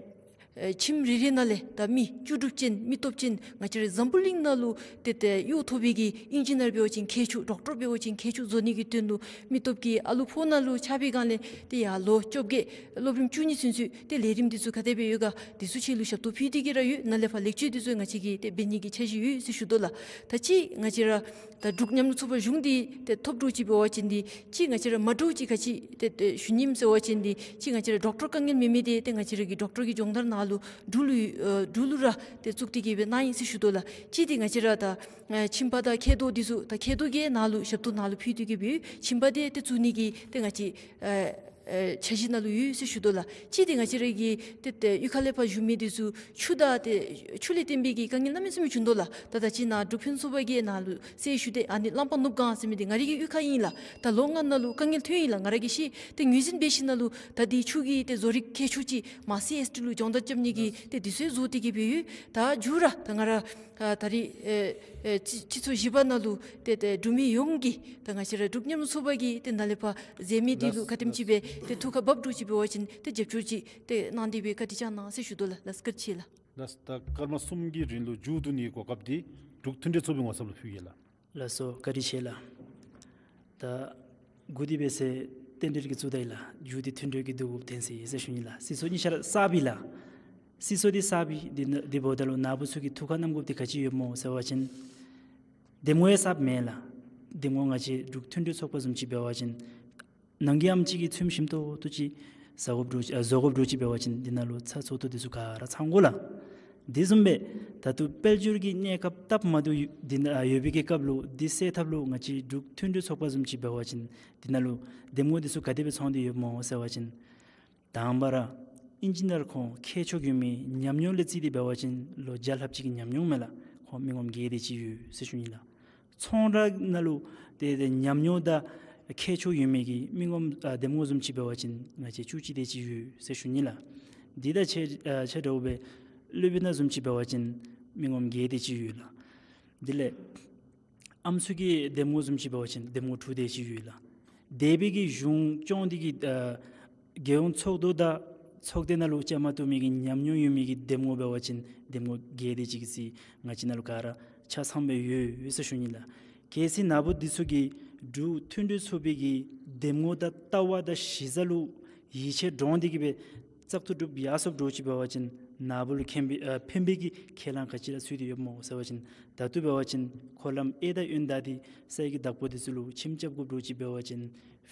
ཨེ་ཁྱིམ་རེ་རེ་ནང་ལས་ད་མི་བཅུ་དྲུག་ཅན་མི་སྟོབས་ཅན་ང་བཅས་ར་འཛམ་བུ་གླིང་ནང་ལུ་ཏེ་ཏེ་གཡོག་ཐོབ་པའི་གི་ཨིན་ཇི་ནར་འབད་བ་ཅིན་མཁས་མཆོག་ཌོག་ཊར་འབད་བ་ཅིན་མཁས་མཆོག་བཟོ་ནི་གི་དོན་ལུ་མི་སྟོབས་ཀྱི་ཨ་ལུ་ཕོ་ནང་ལུ་ཆགས་པའི་སྒང་ལས་ཏེ་ཡར་ལོ་བཅོ་བརྒྱད་སློབ་རིམ་བཅུ་གཉིས་ཚུན་ཚོད་ཏེ་ལས་རིམ་འདི་ཚུ་ག་དེ་སྦེ་ཡོད་ག་འདི་ཚུ་ཁྱེད་ལུ་ཞབས་ཏོག་ཕུལ་ཏེ་གི་ར་ཡོད། ནཱ་ལས་ཕར་ལེགས་བཅོས་འདི་ཚུ་ང་བཅས་ཀྱིས་ཏེ་འབད་ནི་གི་འཆར་གཞི་ཡོད་ཟེར་ཞུ་དོ་ལགས། ད་ཅི་ང་བཅས་ར་ད་འབྲུག་མཉམ་རུབ་ཚོགས་པ་གཞུང་འདི་ཏེ་ཐོབ་འགྱོ་ཅི་འབད་བ་ཅིན་འདི་ཅི་ང་བཅས་ར་མ་འདྲཝ་ཅིག་ག་ཅི་ཏེ་ཏེ་ཞུ་ནི་ཨིནམ་ཟེར་བ་ཅིན་འདི་ཅི་ང་བཅས་ར་ཌོག་ཊར་དཀའ་ངལ་མེད་མི་འདི་ཏེ་ང་བཅས་ར་གི་ཌོག་ཊར་གྱི་སྦྱོང་བརྡར་ནང་ལུ་འབྲུག་ལུ་ཨེ་འབྲུག་ལུ་ར་ཏེ་བཙུགས་ཏེ་གི་སྦེ་གནང་ཡི་ཟེར་ཞུ་དོ་ལགས། ཅི་འདི་ང་བཅས་ར་ད་ཨེ་ཁྱིམ་པ་དང་མཁལ་རྡོག་འདི་ཚུ་ད་མཁལ་རྡོག་གི་ནང་ལུ་ཞབས་ཏོག་ནང་ལུ་ཕུལ་ཏེ་གི་སྦེ་ཁྱིམ་པ་འདི་ཏེ་བཙུགས་ནི་གི་ཏེ་ང་བཅས་ཨེ་ཨེ་འཆར་གཞི་ནང་ལུ་ཡོད་ཟེར་ཞུ་དོ་ལགས། ཅི་འདི་ང་བཅས་ར་གི་ཏེ་ཏེ་གཡུས་ཁ་ལས་ཕར་བཞུགས་མི་འདི་ཚུ་ཆུ་དང་ཏེ་ཆུ་ལས་བརྟེན་པའི་གི་དཀའ་ངལ་གནམ་མེད་ས་མེད་བྱུང་དོ་ལགས། ད་ད་ཅི་ནཱ་འབྲུག་ཕུན་ཚོགས་པ་གི་ནང་ལུ་གསལ་ཞུ་སྟེ་ཨ་ནི་གླང་པ་ནུབ་སྒང་ཟེར་མི་འདི་ང་རའི་གི་གཡུས་ཁ་ཨིན་ལགས། ད་ལོ་ལྔ་ནང་ལུ་དཀའ་ངལ་ཐོན་ཡི་ལགས། ང་ར་གིས་ཤེས། ཏེ་ངོས་འཛིན་འབད་ཞིནམ་ལས་ད་འདི་ཆུ་གི་ཏེ་བཟོ་རིག་མཁས་མཆོག་ཅིག་མར་སི་ཨེསི་ཊི་ལུ་སྦྱོང་བརྡར་རྐྱབ་ནི་གི་ཏེ་འདི་ཚུ་བཟོ་སྟེ་གི་སྦེ་ཡོད། ད་མཇུག་ར་ད་ང་ར་ཨ་ད་རིས་ཨེ་ཨེ་སྤྱི་སྤྱི་ཚོགས་བཞི་པ་ནང་ལུ་ཏེ་ཏེ་འབྲུག་མི་ཡོངས་ཀྱིས་ད་ང་བཅས་ར་འབྲུག་མཉམ་རུབ་ཚོགས་པ་གིས་ཏེ་ནཱ་ལས་ཕར་མཛད་མི་འདི་ལུ་ལགས་ག་དེམ་ཅིག་སྦེ་ཏེ་ཐུགས་ཁར་བབས་འགྱོ་ཅི་འབད་བ་ཅིན་ཏེ་རྒྱབ་སྐྱོར་ཅིག་ཏེ་གནང་སྟེ་སྦེ་བཀའ་དྲིན་བསྐྱང་གནང་ཟེར་ཞུ་དོ་ལགས། ལགས་བཀའ་དྲིན་ཆེ་ལགས། ལགས་ད་སྐར་མ་གསུམ་གྱི་རིང་ལུ་མཇུག་བསྡུ་ནིའི་གོ་སྐབས་འདི་འབྲུག་མཐུན་སྒྲིལ་ཚོགས་པའི་ངོ་ཚབ་ལུ་ཕུལ་གེ་ལགས། ལགས་སོ་བཀའ་དྲིན་ཆེ་ལགས། ད་འགོ་འདི་འབད་ས་རྟེན་འབྲེལ་གྱིས་བཙུགས་ད་ཡི་ལགས། མཇུག་འདི་མཐུན་སྒྲིལ་གྱི་འདུ་འགོ་འཐེན་ཟེར་ཟེར་ཞུ་ནི་ལགས། སྲིད་ཚོགས་གཉིས་ཆ་ར་གསརཔ་ཨིན་ལགས། སྲིད་ཚོགས་འདི་གསརཔ་ཨིན། འདི་ནང་འདི་འབདཝ་ད་ལུ་ནཱ་བུ་ཚུ་གིས་ཐུགས་ཁར་བསྣམ་དགོཔ་འདི་ག་ཅི་ཡོདཔ་སྨོ་ཟེར་བ་ཅིན་འདེམས་ངོ་ཡང་གསརཔ་མེན་ལགས། འདེམས་ངོ་ང་བཅས་འབྲུག་མཐུན་སྒྲིལ་ཚོགས་པ་བཟུམ་ཅིག་འབད་བ་ཅིན་ནང་འགལ་ཨམ་ཅིག་གི་ཚོདམ་ཞིམ་ཏོག་ཏོ་ཅིག་བཟོ་དགོཔ་འདྲཝ་ཨ་བཟོ་དགོཔ་འདྲཝ་ཅིག་འབད་བ་ཅིན་འདི་ནང་ལུ་ཚ་ཚོད་ཏོ་འདི་ཚུ་ག་ར་ཚང་དགོ་ལགས། དེ་བཟུམ་སྦེ་ད་ལྟོ་དཔལ་འབྱོར་གྱི་གནས་སྐབས་སྟབས་མ་བདེཝ་འདི་ནང་ཡོད་པའི་གི་སྐབས་ལུ་འདི་སེལ་ཐབས་ལུ་ང་བཅས་འབྲུག་མཐུན་སྒྲིལ་ཚོགས་པ་བཟུམ་ཅིག་འབད་བ་ཅིན་འདི་ནང་ལུ་འདེམས་ངོ་འདི་ཚུ་ག་དེ་སྦེ་ཚང་སྟེ་ཡོདཔ་སྨོ་ཟེར་བ་ཅིན་དང་པ་ར་ཨིན་ཇི་ནར་ཁོང་མཁས་མཆོག་ཡོད་མི་ཉམས་མྱོང་ལས་བརྩིས་ཏེ་འབད་བ་ཅིན་ལོ་བརྒྱ་ལྷགཔ་ཅིག་གི་ཉམས་མྱོང་མས་ལགས། ཁོང་མི་ངོམ་བརྒྱད་དེ་ཅིག་ཡོད་ཟེར་ཞུ་ནི་ལགས། ཚོང་ར་ནང་ལུ་ཏེ་ཏེ་ཉམས་མྱོང་དང་མཁས་མཆོག་ཡོད་མི་གི་མི་ངོམ་ཨ་འདེམས་ངོ་བཟུམ་ཅིག་འབད་བ་ཅིན་ང་བཅས་བཅུ་གཅིག་དེ་ཅིག་ཡོད་ཟེར་ཞུ་ནི་ལགས། དེ་དང་ཆ་ཨ་ཆ་འདྲཝ་སྦེ་སློབ་དཔོན་ནང་བཟུམ་ཅིག་འབད་བ་ཅིན་མི་ངོམ་བརྒྱད་དེ་ཅིག་ཡོད་ལགས། དེ་ལས་ཨམ་སྲུ་གི་འདེམས་ངོ་བཟུམ་ཅིག་འབད་བ་ཅིན་འདེམས་ངོ་དྲུག་དེ་ཅིག་ཡོད་ལགས། འདས་པའི་གི་གཞུང་སྐྱོང་འདི་གི་ཨ་རྒྱལ་ཡོངས་ཚོགས་འདུ་དང་ཚོགས་སྡེ་ནང་ལུ་བཅའ་མར་གཏོགས་མི་གི་ཉམས་མྱོང་ཡོད་མི་གི་འདེམས་ངོ་འབད་བ་ཅིན་འདེམས་ངོ་བརྒྱད་དེ་ཅིག་གི་ཚད་ང་བཅས་ནང་ལུ་ག་ར་ཆ་ཚང་སྦེ་ཡོད་ཡོད་ཟེར་ཞུ་ནི་ལགས། གལ་སྲིད་ནཱ་བུ་འདི་ཚུ་གིས་འབྲུག་མཐུན་སྒྲིལ་ཚོགས་པའི་གི་འདེམས་ངོ་དང་ལྟ་བ་དང་གཞི་རྩ་ལུ་ཡིད་ཆེས་འདྲོངས་ཏེ་གི་སྦེ་བཙག་འཐུ་གྲུབ་ཡར་སོངམ་འདྲཝ་ཅིག་འབད་བ་ཅིན་ནཱ་བུ་ལུ་ཕན་པའི་ཨ་ཕན་པའི་གི་ཁས་བླངས་ག་ཅི་ར་ཚུད་དེ་ཡོདཔ་སྨོ་ཟེར་བ་ཅིན་ད་ལྟོ་འབད་བ་ཅིན་འཁོར་ལམ་གཡས་དང་གཡོན་བདའ་སྟེ་ས་ཡི་གི་བདག་པོ་འདི་ཚུ་ལུ་ཁྱིམ་རྐྱབ་དགོཔ་འདྲཝ་ཅིག་འབད་བ་ཅིན་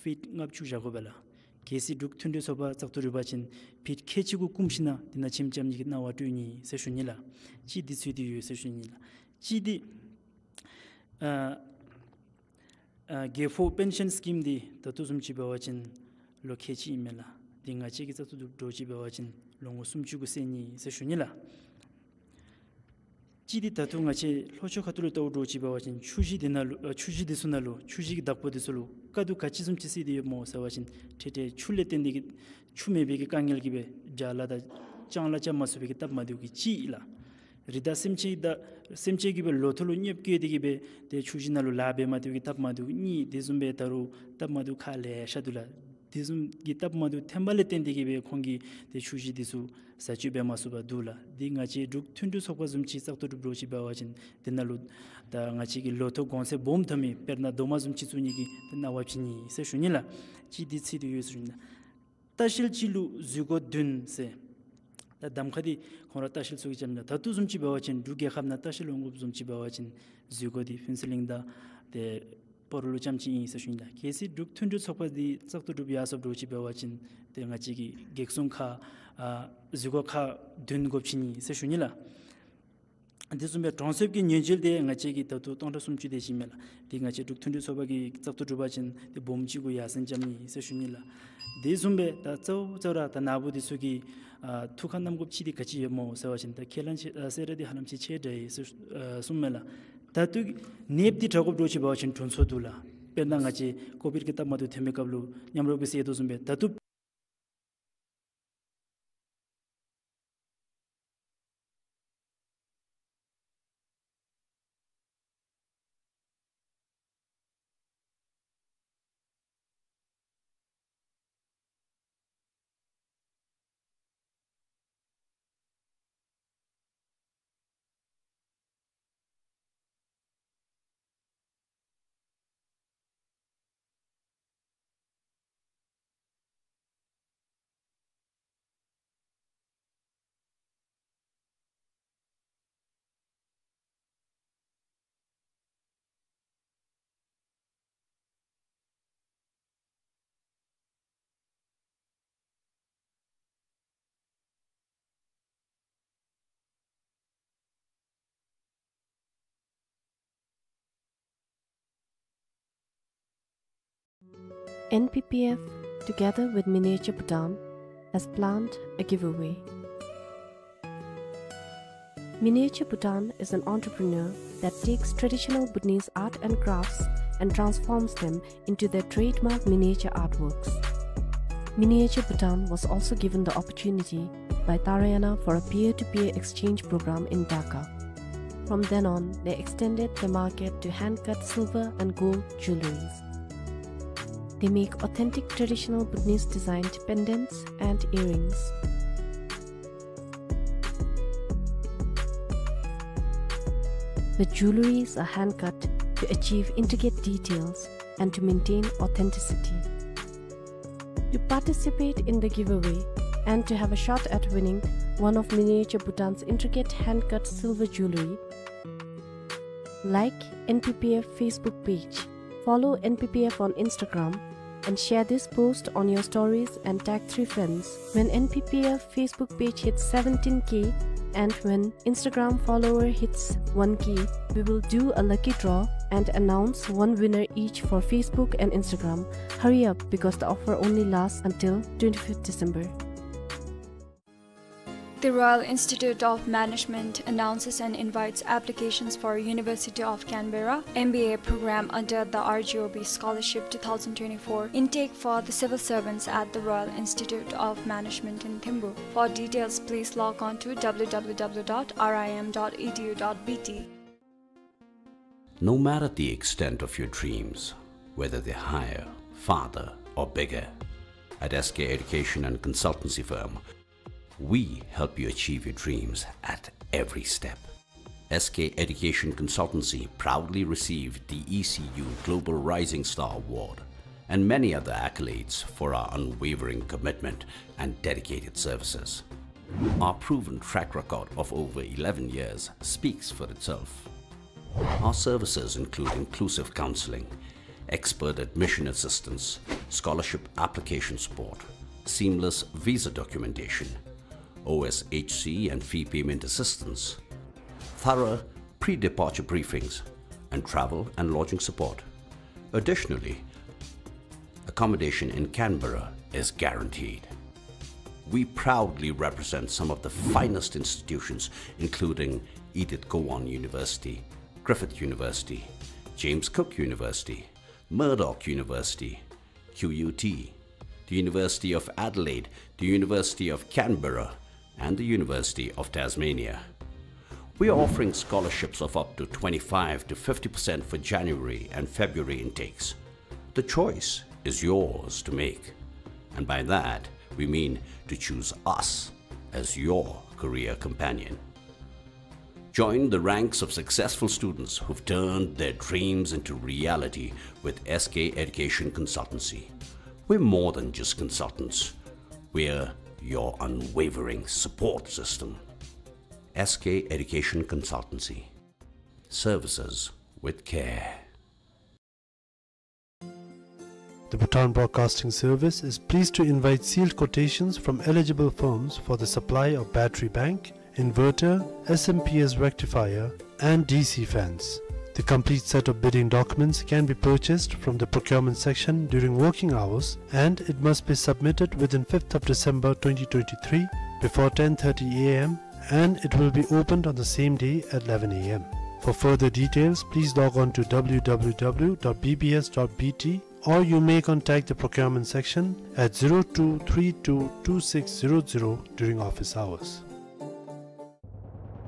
ཕིཊ་ལྔ་བཅུ་བཞག་དགོ་པས་ལགས། གལ་སྲིད་འབྲུག་མཐུན་སྒྲིལ་ཚོགས་པ་བཙག་འཐུ་གྲུབ་པ་ཅིན་ཕིཊ་ཁལ་གཅིག་གུ་བསྐུམ་ཞིན་ན་དེ་ནང་ཁྱིམ་རྐྱབ་ནི་གི་གནང་བ་སྤྲོད་ནི་ཟེར་ཞུ་ནི་ལགས། གཅིག་འདི་ཚུད་དེ་ཡོད་ཟེར་ཞུ་ནི་ལགས། གཅིག་འདི་ཨ་ཨ་རྒས་ཕོ་པེན་ཤཱན་སི་ཀིམ་འདི་ད་ལྟོ་བཟུམ་ཅིག་འབད་བ་ཅིན་ལོ་ཁལ་གཅིག་ཨིན་མས་ལགས། འདི་ང་བཅས་ཀྱིས་བཙག་འཐུ་གྲུབ་འདྲཝ་ཅིག་འབད་བ་ཅིན་ལོ་ངོ་སུམ་ཅུ་གུ་སེལ་ནི་ཟེར་ཞུ་ནི་ལགས། གཅིག་འདི་ད་ལྟོ་ང་བཅས་ལྷོ་ཕྱོགས་ཁ་ཐུག་ལུ་བལྟཝ་འདྲཝ་ཅིག་འབད་བ་ཅིན་ཆུ་གཞི་འདི་ནང་ལུ་ཨ་ཆུ་གཞི་འདི་ཚུ་ནང་ལུ་ཆུ་གཞི་གི་བདག་པོ་འདི་ཚུ་ལུ་དཀའ་སྡུག་ག་ཅི་བཟུམ་ཅིག་བཟོ་སྟེ་ཡོདཔ་སྨོ་ཟེར་བ་ཅིན་ཏེ་ཏེ་ཆུ་ལས་བརྟེན་ཏེ་གི་ཆུ་མེད་པའི་གི་དཀའ་ངལ་གྱིས་སྦེ་བྱཱ་ལ་དང་ལྕང་ལ་རྐྱབ་མ་ཚུགས་པའི་གི་སྟབས་མ་བདེཝ་གི་གཅིག་ལགས། རི་དྭགས་སེམས་ཅན་དང་སེམས་ཅན་གྱིས་སྦེ་ལོ་ཐོག་ལུ་གནོདཔ་བཀལ་ཏེ་གི་སྦེ་ཏེ་ཆུ་གཞི་ནང་ལུ་ལཱ་འབད་མ་བཏུབ་པའི་གི་སྟབས་མ་བདེཝ་གཉིས། དེ་བཟུམ་སྦེ་ད་རུང་སྟབས་མ་བདེཝ་ཁག་ལེ་ཤ་འདུག་ལགས། དེ་བཟུམ་གྱི་སྟབས་མ་བདེཝ་ཐོན་པ་ལས་བརྟེན་ཏེ་གི་སྦེ་ཁོང་གིས་ཏེ་ཆུ་གཞི་འདི་ཚུ་བཟའ་སྤྱོད་འབད་མ་ཚུགས་པར་འདུག་ལགས། འདི་ང་བཅས་འབྲུག་མཐུན་སྒྲིལ་ཚོགས་པ་བཟུམ་ཅིག་བཙག་འཐུ་གྲུབ་འདྲཝ་ཅིག་འབད་བ་ཅིན་འདི་ནང་ལུ་ད་ང་བཅས་ཀྱིས་ལོ་ཐོག་གོང་ཚད་སྦོམ་ཐོབ་མི་དཔེར་ན་རྡོག་མ་བཟུམ་ཅིག་བཙུགས་ནི་གི་ཏེ་གནང་བ་བྱིན་ནི་ཟེར་ཞུ་ནི་ལགས། གཅིག་འདི་ཚུད་དེ་ཡོད་ཟེར་ཞུ་ནི་ལགས། ལྟ་བཤལ་གཅིག་ལུ་འཛུལ་སྒོ་བདུན་ཟེར། ད་གདམ་ཁ་འདི་ཁོང་ར་ལྟ་བཤལ་ཚུ་གིས་རྐྱབ་ནི་ལགས། ད་ལྟོ་བཟུམ་ཅིག་འབད་བ་ཅིན་འབྲུག་རྒྱལ་ཁབ་ནང་ལྟ་བཤལ་འོང་དགོཔ་བཟུམ་ཅིག་འབད་བ་ཅིན་འཛུལ་སྒོ་འདི་ཕུན་ཚོགས་གླིང་དང་ཏེ་སྤ་རོ་ལུ་རྐྱངམ་ཅིག་ཨིན་ཟེར་ཞུ་ནི་ལགས། གལ་སྲིད་འབྲུག་མཐུན་སྒྲིལ་ཚོགས་པ་འདི་བཙག་འཐུ་གྲུབ་ཡར་སོངམ་འདྲཝ་ཅིག་འབད་བ་ཅིན་ཏེ་ང་བཅས་ཀྱིས་བགེགས་སྲུང་ཁག་ཨ་འཛུལ་སྒོ་ཁག་བདུན་དགོཔ་བྱིན་ནི་ཟེར་ཞུ་ནི་ལགས། དེ་བཟུམ་སྦེ་གྲོང་གསེབ་ཀྱི་ཉེན་བཅོལ་འདི་ང་བཅས་ཀྱིས་ད་ལྟོ་སྟོང་ཕྲག་སུམ་ཅུ་དེ་ཅིག་མས་ལགས། འདི་ང་བཅས་འབྲུག་མཐུན་སྒྲིལ་ཚོགས་པ་གིས་བཙག་འཐུ་གྲུབ་པ་ཅིན་འདི་སྦོམ་ཅིག་གུ་ཡར་སེང་རྐྱབ་ནི་ཟེར་ཞུ་ནི་ལགས། དེ་བཟུམ་སྦེ་ད་གཙོ་བོ་གཙོ་བོ་ར་ད་ནཱ་བུ་འདི་ཚུ་གིས་ཨ་ཐུགས་ཁར་བསྣམ་དགོཔ་ཅིག་འདི་ག་ཅི་ཡོདཔ་སྨོ་ཟེར་བ་ཅིན་ད་ཁས་བླངས་ཅིག་ཨ་གསལ་བསྒྲགས་འདི་ཧ་ལམ་ཅིག་ཆེ་དྲགས་ཡི་ཟེར་ཨ་གསུངམ་མས་ལགས། ད་ལྟོ་གནསཔ་འདི་དྲག་དགོཔ་འདྲཝ་ཅིག་འབད་བ་ཅིན་དྲུང་འཚོ་འདུག་ལགས། དཔེར་ན་ང་བཅས་ཀོ་བིཌ་ཀྱི་སྟབས་མ་བདེཝ་ཐོན་པའི་སྐབས་ལུ་མཉམ་རོགས་ཀྱིས་བསལ་དོ་བཟུམ་སྦེ་ད་ལྟོ་ N P P F, together with Miniature Bhutan, has planned a giveaway. Miniature Bhutan is an entrepreneur that takes traditional Bhutanese art and crafts and transforms them into their trademark miniature artworks. Miniature Bhutan was also given the opportunity by Taraena for a peer-to-peer exchange program in Dhaka. From then on, they extended the market to hand-cut silver and gold jewelries. They make authentic traditional Bhutanese designed pendants and earrings. The jewelries are hand-cut to achieve intricate details and to maintain authenticity. To participate in the giveaway and to have a shot at winning one of Miniature Bhutan's intricate hand-cut silver jewelry, like N P P F Facebook page, follow N P P F on Instagram, and share this post on your stories and tag three friends. When N P P F Facebook page hits seventeen K and when Instagram follower hits one K, we will do a lucky draw and announce one winner each for Facebook and Instagram. Hurry up, because the offer only lasts until twenty-fifth December. The Royal Institute of Management announces and invites applications for University of Canberra M B A program under the R G O B Scholarship two thousand twenty-four intake for the civil servants at the Royal Institute of Management in Thimphu. For details, please log on to W W W dot R I M dot E D U dot B T. No matter the extent of your dreams, whether they're higher, farther, or bigger, at S K Education and Consultancy Firm, we help you achieve your dreams at every step. S K Education Consultancy proudly received the E C U Global Rising Star Award and many other accolades for our unwavering commitment and dedicated services. Our proven track record of over eleven years speaks for itself. Our services include inclusive counseling, expert admission assistance, scholarship application support, seamless visa documentation, O S H C and fee payment assistance, thorough pre-departure briefings, and travel and lodging support. Additionally, accommodation in Canberra is guaranteed. We proudly represent some of the finest institutions, including Edith Cowan University, Griffith University, James Cook University, Murdoch University, Q U T, the University of Adelaide, the University of Canberra, and the University of Tasmania. We are offering scholarships of up to twenty-five to fifty percent for January and February intakes. The choice is yours to make, and by that we mean to choose us as your career companion. Join the ranks of successful students who've turned their dreams into reality with S K Education Consultancy. We're more than just consultants. We're your unwavering support system. S K Education Consultancy. Services with care. The Bhutan Broadcasting Service is pleased to invite sealed quotations from eligible firms for the supply of battery bank, inverter, S M P S rectifier, and D C fans. The complete set of bidding documents can be purchased from the procurement section during working hours, and it must be submitted within fifth of December twenty twenty-three before ten thirty A M, and it will be opened on the same day at eleven A M. For further details, please log on to W W W dot B B S dot B T, or you may contact the procurement section at zero two three two two six zero zero during office hours.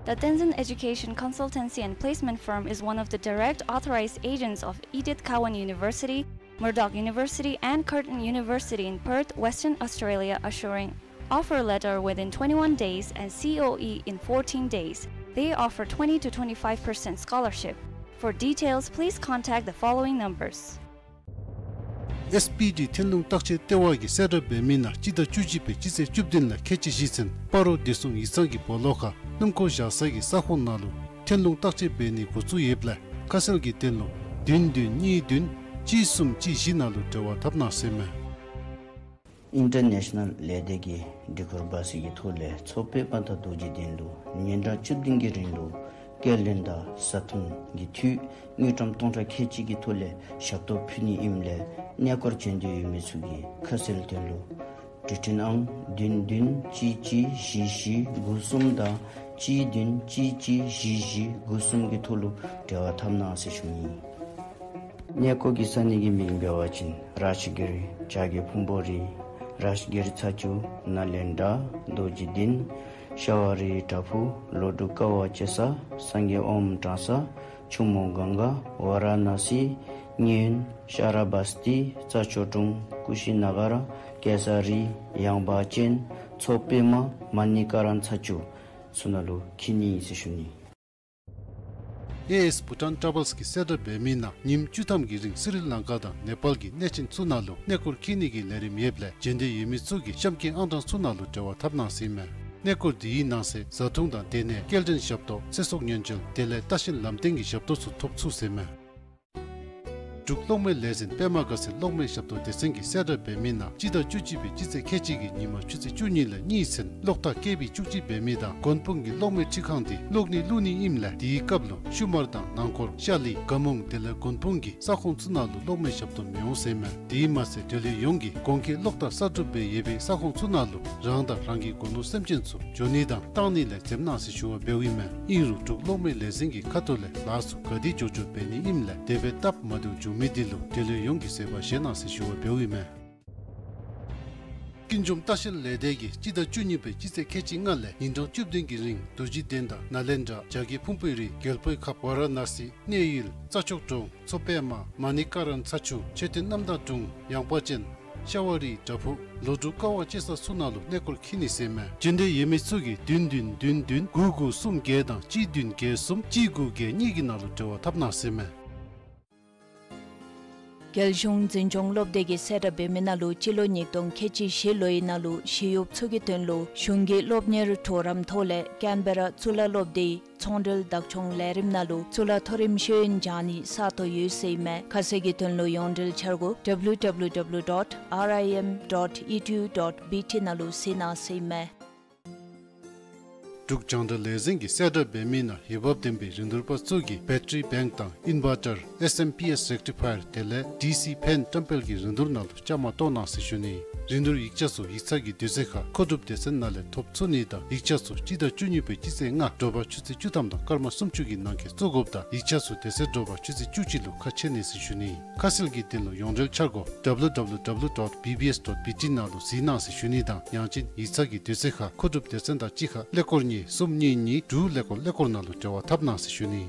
The Tenzin Education Consultancy and Placement Firm is one of the direct authorized agents of Edith Cowan University, Murdoch University, and Curtin University in Perth, Western Australia, assuring offer letter within twenty-one days and C O E in fourteen days. They offer twenty to twenty-five percent scholarship. For details, please contact the following numbers. S P D ཐན་ལུང་བརྟག་དཔྱད་ལྟེ་བ་གིས་གསལ་བསྒྲགས་འབད་མི་ནང་སྤྱི་ཟླ་བཅུ་གཅིག་པའི་སྤྱི་ཚེས་བཅུ་བདུན་ལས་ཁལ་གཅིག་གཞི་ཚན་སྤ་རོ་བདེ་སྲུང་ཡིག་ཚང་གི་སྦོ་ལོགས་ཁར་སྣུམ་འཁོར་བཞག་སའི་ས་ཁོངས་ནང་ལུ་ཐན་ལུང་བརྟག་དཔྱད་འབད་ནི་འགོ་བཙུགས་ཡོདཔ་ལས་ཁ་གསལ་གྱི་དོན་ལུ་བདུན་བདུན་གཉིས་བདུན་གཅིག་གསུམ་གཅིག་བཞི་ནང་ལུ་འབྲེལ་བ་འཐབ་གནང་ཟེར་མས། ཨིན་ཊར་ནེ་ཤ་ནཱལ་ལས་སྡེ་གི་སྒྲིག་བཀོད་འབད་ས་གི་ཐོག་ལས་ཚོགས་པའི་དཔའ་རྟགས་རྡོ་རྗེ་གདན་ལུ་ཉིན་གྲངས་བཅུ་བདུན་གྱི་རིང་ལུ་ སྐྱེལ་འདྲེན་དང་བཟའ་འཐུང་གི་འཐུས་དངུལ་ཀྲམ་སྟོང་ཕྲག་ཁལ་གཅིག་གི་ཐོག་ལས་ཞབས་ཏོག་ཕུལ་ནི་ཨིནམ་ལས་གནས་སྐོར་བྱོན་འདོད་ཡོད་མི་ཚུ་གིས་ཁ་གསལ་དོན་ལུ་འབྲུག་འཕྲིན་ཨང་བདུན་བདུན་གཅིག་གཅིག་བཞི་བཞི་དགུ་གསུམ་དང་གཅིག་བདུན་གཅིག་གཅིག་བཞི་བཞི་དགུ་གསུམ་གྱི་ཐོག་ལུ་འབྲེལ་བ་འཐབ་གནང་ཟེར་ཞུ་ནི། གནས་སྐོར་གྱི་ས་གནས་ཀྱི་མིང་འབད་བ་ཅིན་རཱཇ་གིར་བྱ་རྒོད་ཕུང་པོ་རི། རཱཇ་གིར་ཚ་ཆུ། ནཱ་ལེནྡྲ། རྡོ་རྗེ་གདན། ཤ་བ་རི་བྲག་ཕུག། ལོ་འབྲུག་ཀ་བ་ཅེ་ས། སངས་རྒྱས་ཨོམ་བཀྲམ་ས། ཆུ་མོ་གངྒཱ། ཝ་ར་ཎ་སི། མཉན་ཡོད། ཤ་ར་བ་སྟི། རྩྭ་མཆོག་གྲོང་། ཀུ་ཤི་ན་ག་ར། གེ་སར་རི། ཡངས་པ་ཅན། མཚོ་པདྨ། མ་ཎི་ཀ་རན་ཚ་ཆུ་ཚུ་ནང་ལུ་འཁྱིད་ནི་ཨིན་ཟེར་ཞུ་ནི། ཨེ་ཨེས་བྷུ་ཊཱན་ཊ་བཱལསི་གིས་གསལ་བསྒྲགས་འབད་མི་ནང་ཉིནམ་བཅུ་ཐམ་གྱི་རིང་སི་རི་ལང་ཀ་དང་ནེ་པཱལ་གྱི་གནས་ཆེན་ཚུ་ནང་ལུ་གནས་སྐོར་འཁྱིད་ནི་གི་ལས་རིམ་ཡོདཔ་ལས་བྱོན་འདོད་ཡོད་མི་ཚུ་གིས་གཤམ་གྱི་ཨང་གྲངས་ཚུ་ནང་ལུ་འབྲེལ་བ་འཐབ་གནང་ཟེར་ཨིན་མས། གནས་སྐོར་འདི་གི་ནང་གསེས་བཟའ་འཐུང་དང་སྡོད་གནས། སྐྱེལ་འདྲེན་ཞབས་ཏོག། ཚེ་སྲོག་ཉེན་བཅོལ། དེ་ལས་ལྟ་བཤལ་ལམ་སྟོན་གྱི་ཞབས་ཏོག་ཚུ་ཐོབ་ཚུགས་ཟེར་ཨིན་མས། འབྲུག་གློག་མེ་ལས་འཛིན་པདྨ་དགའ་ཚལ་གློག་མེ་ཞབས་ཏོག་སྡེ་ཚན་གྱིས་གསལ་བསྒྲགས་འབད་མི་ནང་སྤྱི་ཟླ་བཅུ་གཅིག་པའི་སྤྱི་ཚེས་ཁལ་གཅིག་གི་ཉིན་མ་ཆུ་ཚོད་བཅུ་གཉིས་ལས་གཉིས་ཚུན་གློག་ཐག་བཀལ་བའི་བཅུ་གཅིག་འབད་མི་དང་མགོན་དཔུང་གི་གློག་མེ་འཕྲུལ་ཁང་འདི་གློག་ནད་བླུག་ནི་ཨིནམ་ལས་དེའི་སྐབས་ལུ་ཤུ་མར་དང་ནང་འཁོར་ཤ་ལི་དགའ་མོང་དེ་ལས་མགོན་དཔུང་གི་ས་ཁོངས་ཚུ་ནང་ལུ་གློག་མེ་ཞབས་ཏོག་མི་འོང་ཟེར་ཨིན་མས། དེ་མ་ཚད་དོལ་པོ་ཡོངས་ཀྱིས་གོང་འཁོད་གློག་ཐག་གསར་སྒྲུབ་འབད་ཡོད་པའི་ས་ཁོངས་ཚུ་ནང་ལུ་རང་དང་རང་གི་སྒོ་ནོར་སེམས་ཅན་ཚུ་འགྱོ་ནི་དང་བཏང་ནི་ལས་འཛེམ་གནང་ཟེར་ཞུ་བ་འབདཝ་ཨིན་མས། ཨིན་རུང་འབྲུག་གློག་མེ་ལས་འཛིན་གྱི་ཁ་ཐུག་ལས་ལཱ་ཚུ་ག་དེ་མགྱོགས་མགྱོགས་འབད་ནི་ཨིནམ་ལས་དེ་སྦེ་སྟབས་མ་བདེཝ་བྱུང་མི་འདི་ལུ་དོལ་པོ་ཡོངས་ཀྱིས་བཟོད་པ་བཞེས་གནང་ཟེར་ཞུ་བ་འབདཝ་ཨིན་མས། ཀུན་འབྱུང་ལྟ་བཤལ་ལས་སྡེ་གིས་སྤྱི་ཟླ་བཅུ་གཉིས་པའི་སྤྱི་ཚེས་ཁལ་གཅིག་ལྔ་ལས་ཉིན་གྲངས་བཅུ་བདུན་གྱི་རིང་རྡོ་རྗེ་གདན་དང་ནཱ་ལེནྡྲ། བྱ་རྒོད་ཕུང་པོའི་རི། རྒྱལ་པོའི་ཁབ་ཝ་ར་ཎ་སི། མཉན་ཡོད། རྩྭ་མཆོག་གྲོང་། མཚོ་པདྨ། མ་ཎི་ཀ་རན་ཚ་ཆུ། མཆོད་རྟེན་རྣམ་དག་གྲོང་། ཡངས་པ་ཅན། ཤ་བ་རི་བྲག་ཕུག། ལོ་འབྲུག་ཀ་བ་ཅེ་ས་ཚུ་ནང་ལུ་གནས་སྐོར་འཁྱིད་ནི་ཟེར་ཨིན་མས། བྱོན་འདོད་ཡོད་མི་ཚུ་གིས་བདུན་བདུན་བདུན་བདུན་དགུ་དགུ་གསུམ་བརྒྱད་དང་གཅིག་བདུན་བརྒྱད་གསུམ་གཅིག་དགུ་བརྒྱད་གཉིས་ཀྱི་ནང་ལུ་འབྲེལ་བ་འཐབ་གནང་ཟེར་ཨིན་མས། རྒྱལ་གཞུང་འཛིན་སྐྱོང་སློབ་སྡེ་གིས་གསལ་བསྒྲགས་འབད་མི་ནང་ལུ་སྤྱི་ལོ་ཉིས་སྟོང་ཁལ་གཅིག་བཞི་ལོའི་ནང་ལུ་ཞི་གཡོགཔ་ཚུ་གི་དོན་ལུ་གཞུང་གི་སློབ་གཉེར་གྲོགས་རམ་ཐོག་ལས་ཀེན་བེ་ར་གཙུག་ལག་སློབ་སྡེའི་ཚོང་འབྲེལ་བདག་སྐྱོང་ལས་རིམ་ནང་ལུ་གཙུག་ལག་མཐོ་རིམ་ཤེས་ཡོན་སྦྱང་ནི་ས་སྟོང་ཡོད་ཟེར་ཨིན་མས། ཁ་གསལ་གྱི་དོན་ལུ་ཡོངས་འབྲེལ་འཆར་སྒོ་W W W dot R I M dot E D U dot B T ནང་ལུ་གཟིགས་གནང་ཟེར་ཨིན་མས། འབྲུག་རྒྱང་བསྒྲགས་ལས་འཛིན་གྱིས་གསལ་བསྒྲགས་འབད་མི་ནང་འོས་འབབ་ལྡན་པའི་རིན་བསྡུར་པ་ཚུ་གིས་བེ་ཊ་རི་བེངཀ་དང་ཨིན་བར་ཊར། S M P S རེག་ཊི་ཕ་ཡར་དེ་ལས་ཌི་སི་ཕེན་བཀྲམ་སྤེལ་གྱི་རིན་བསྡུར་ནང་ལུ་བཅའ་མར་གཏོགས་གནང་ཟེར་ཞུ་ནི། རིན་བསྡུར་ཡིག་ཆ་ཚུ་ཡིག་ཚང་གི་དུས་ཚོད་ཁར་མཁོ་སྒྲུབ་སྡེ་ཚན་ནང་ལས་ཐོབ་ཚུགས་ནི་དང་ཡིག་ཆ་ཚུ་སྤྱི་ཟླ་བཅུ་གཉིས་པའི་སྤྱི་ཚེས་ལྔ་དྲོ་པ་ཆུ་ཚོད་བཅུ་ཐམ་དང་སྐར་མ་སུམ་ཅུ་གི་ནང་འཁོད་བཙུགས་དགོཔ་དང་ཡིག་ཆ་ཚུ་དེ་ཚེ་དྲོ་པ་ཆུ་ཚོད་བཅུ་གཅིག་ལུ་ཁ་ཕྱེ་ནི་ཟེར་ཞུ་ནི། ཁ་གསལ་གྱི་དོན་ལུ་ཡོངས་འབྲེལ་འཆར་སྒོ་W W W dot B B S dot B T ནང་ལུ་གཟིགས་གནང་ཟེར་ཞུ་ནི་དང་ཡང་ཅིན་ཡིག་ཚང་གི་དུས་ཚོད་ཁར་མཁོ་སྒྲུབ་སྡེ་ཚན་དང་གཅིག་ཁར་ཀླད་ཀོར་གཉིས་གསུམ་གཉིས་གཉིས་དྲུག་ཀླད་ཀོར་ཀླད་ཀོར་ནང་ལུ་འབྲེལ་བ་འཐབ་གནང་ཟེར་ཞུ་ནི།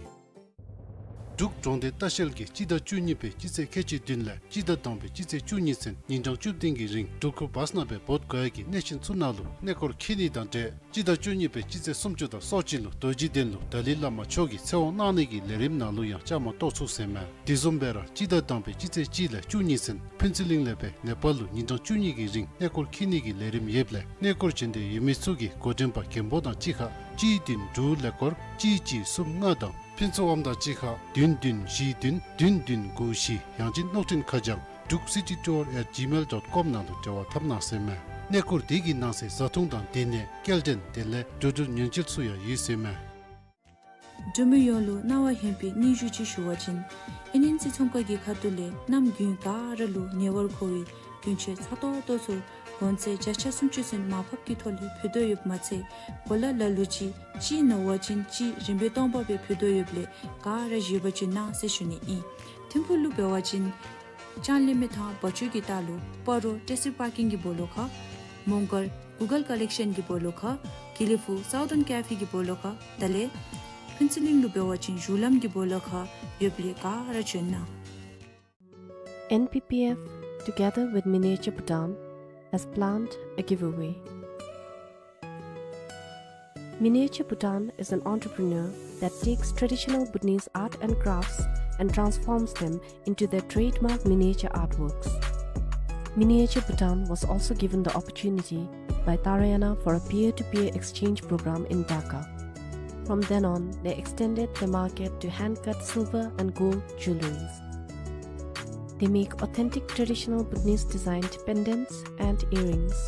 འབྲུག་གྲོང་སྡེ་ལྟ་བཤལ་གྱིས་སྤྱི་ཟླ་བཅུ་གཉིས་པའི་སྤྱི་ཚེས་ཁལ་གཅིག་བདུན་ལས་སྤྱི་ཟླ་དང་པའི་སྤྱི་ཚེས་བཅུ་གཉིས་ཚུན་ཉིན་གྲངས་བཅུ་བདུན་གྱི་རིང་སྒྲུབ་སྐོར་བཱས་ནང་སྦེ་བོདྷ་ག་ཡ་གི་གནས་ཆེན་ཚུ་ནང་ལུ་གནས་སྐོར་འཁྱིད་ནི་དང་འབྲེལ་སྤྱི་ཟླ་བཅུ་གཉིས་པའི་སྤྱི་ཚེས་སུམ་ཅུ་དང་སོ་གཅིག་ལུ་རྡོ་རྗེ་གདན་ལུ་ཏཱ་ལའི་བླ་མ་མཆོག་གི་ཚེ་དབང་གནང་ནི་གི་ལས་རིམ་ནང་ལུ་ཡང་བཅའ་མར་གཏོགས་ཚུགས་ཟེར་ཨིན་མས། དེ་བཟུམ་སྦེ་ར་སྤྱི་ཟླ་དང་པའི་སྤྱི་ཚེས་གཅིག་ལས་བཅུ་གཉིས་ཚུན་ཕུན་ཚོགས་གླིང་ལས་སྦེ་ནེ་པཱལ་ལུ་ཉིན་གྲངས་བཅུ་གཉིས་ཀྱི་རིང་གནས་སྐོར་འཁྱིད་ནི་གི་ལས་རིམ་ཡོདཔ་ལས་གནས་སྐོར་བྱོན་འདོད་ཡོད་མི་ཚུ་གིས་འགོ་འདྲེན་པ་མགོན་པོ་དང་གཅིག་ཁར་གཅིག་བདུན་དྲུག་ཀླད་ཀོར་གཅིག་གཅིག་གསུམ་ལྔ་དང་ཕུན་ཚོགས་དབང་དང་གཅིག་ཁར་བདུན་བདུན་བཞི་བདུན་བདུན་བདུན་དགུ་བཞི་ཡང་ཅིན་གློག་འཕྲིན་ཁ་བྱང་འབྲུག་སི་ཊི་ཊུར་ཨེཊ་ཇི་མེལ་ཌོཊ་ཀོམ་ནང་ལུ་འབྲེལ་བ་འཐབ་གནང་ཟེར་ཨིན་མས། གནས་སྐོར་དེ་གི་ནང་གསེས་བཟའ་འཐུང་དང་སྡོད་གནས་སྐྱེལ་འདྲེན་དེ་ལས་འགྲོ་འགྲུལ་ཉེན་བཅོལ་ཚུ་ཡང་ཡོད་ཟེར་ཨིན་མས། འབྲུག་མི་ཡོངས་ལུ་གནང་བ་ཧན་པའི་སྙན་ཞུ་ཅིག་ཞུ་བ་ཅིན་ཨེན་ཨེན་སི་ཚོང་ཁང་གི་ཁ་ཐུག་ལས་གནམ་དགུན་ག་ར་ལུ་ཉེ་བར་མཁོ་བའི་རྒྱུན་ཆད་ཚ་ཏོག་ཏོ་ཚུ་གོང་ཚད་བརྒྱ་ཆ་སུམ་ཅུ་ཚུན་མར་ཕབ་ཀྱི་ཐོག་ལས་ཕུལ་དོ་ཡོདཔ་མ་ཚད་གོ་ལ་ལ་ལུ་ཅིག་གཅིག་ནོར་བ་ཅིན་གཅིག་རིན་པའི་སྟོང་པ་སྦེ་ཕུལ་དོ་ཡོདཔ་ལས་ག་ར་བཞེས་པ་ཅིན་གནང་ཟེར་ཞུ་ནི་ཨིན། ཐིམ་ཕུག་ལུ་འབད་བ་ཅིན་ལྕང་གླིང་མི་ཐང་བ་ཅུ་གི་ལྟག་ལུ་སྤ་རོ་ཊེ་སི་པར་ཀིང་གི་སྦོ་ལོགས་ཁར། མོང་སྒར་གུ་གལ་ཀ་ལེག་ཤཱན་གྱི་སྦོ་ལོགས་ཁར། དགེ་ལེགས་ཕུག་སའུ་ཐརན་ཀེ་ཕེ་གི་སྦོ་ལོགས་ཁར། དེ་ལས་ཕུན་ཚོགས་གླིང་ལུ་འབད་བ་ཅིན་གཞུང་ལམ་གྱི་སྦོ་ལོགས་ཁར་ཡོདཔ་ལས་ག་ར་བྱོན་གནང་། N P P F, together with Miniature Bhutan, has planned a giveaway. Miniature Bhutan is an entrepreneur that takes traditional Bhutanese art and crafts and transforms them into their trademark miniature artworks. Miniature Bhutan was also given the opportunity by Taraiyana for a peer-to-peer exchange program in Dhaka. From then on, they extended their market to hand-cut silver and gold jewelleries. They make authentic traditional Bhutanese designed pendants and earrings.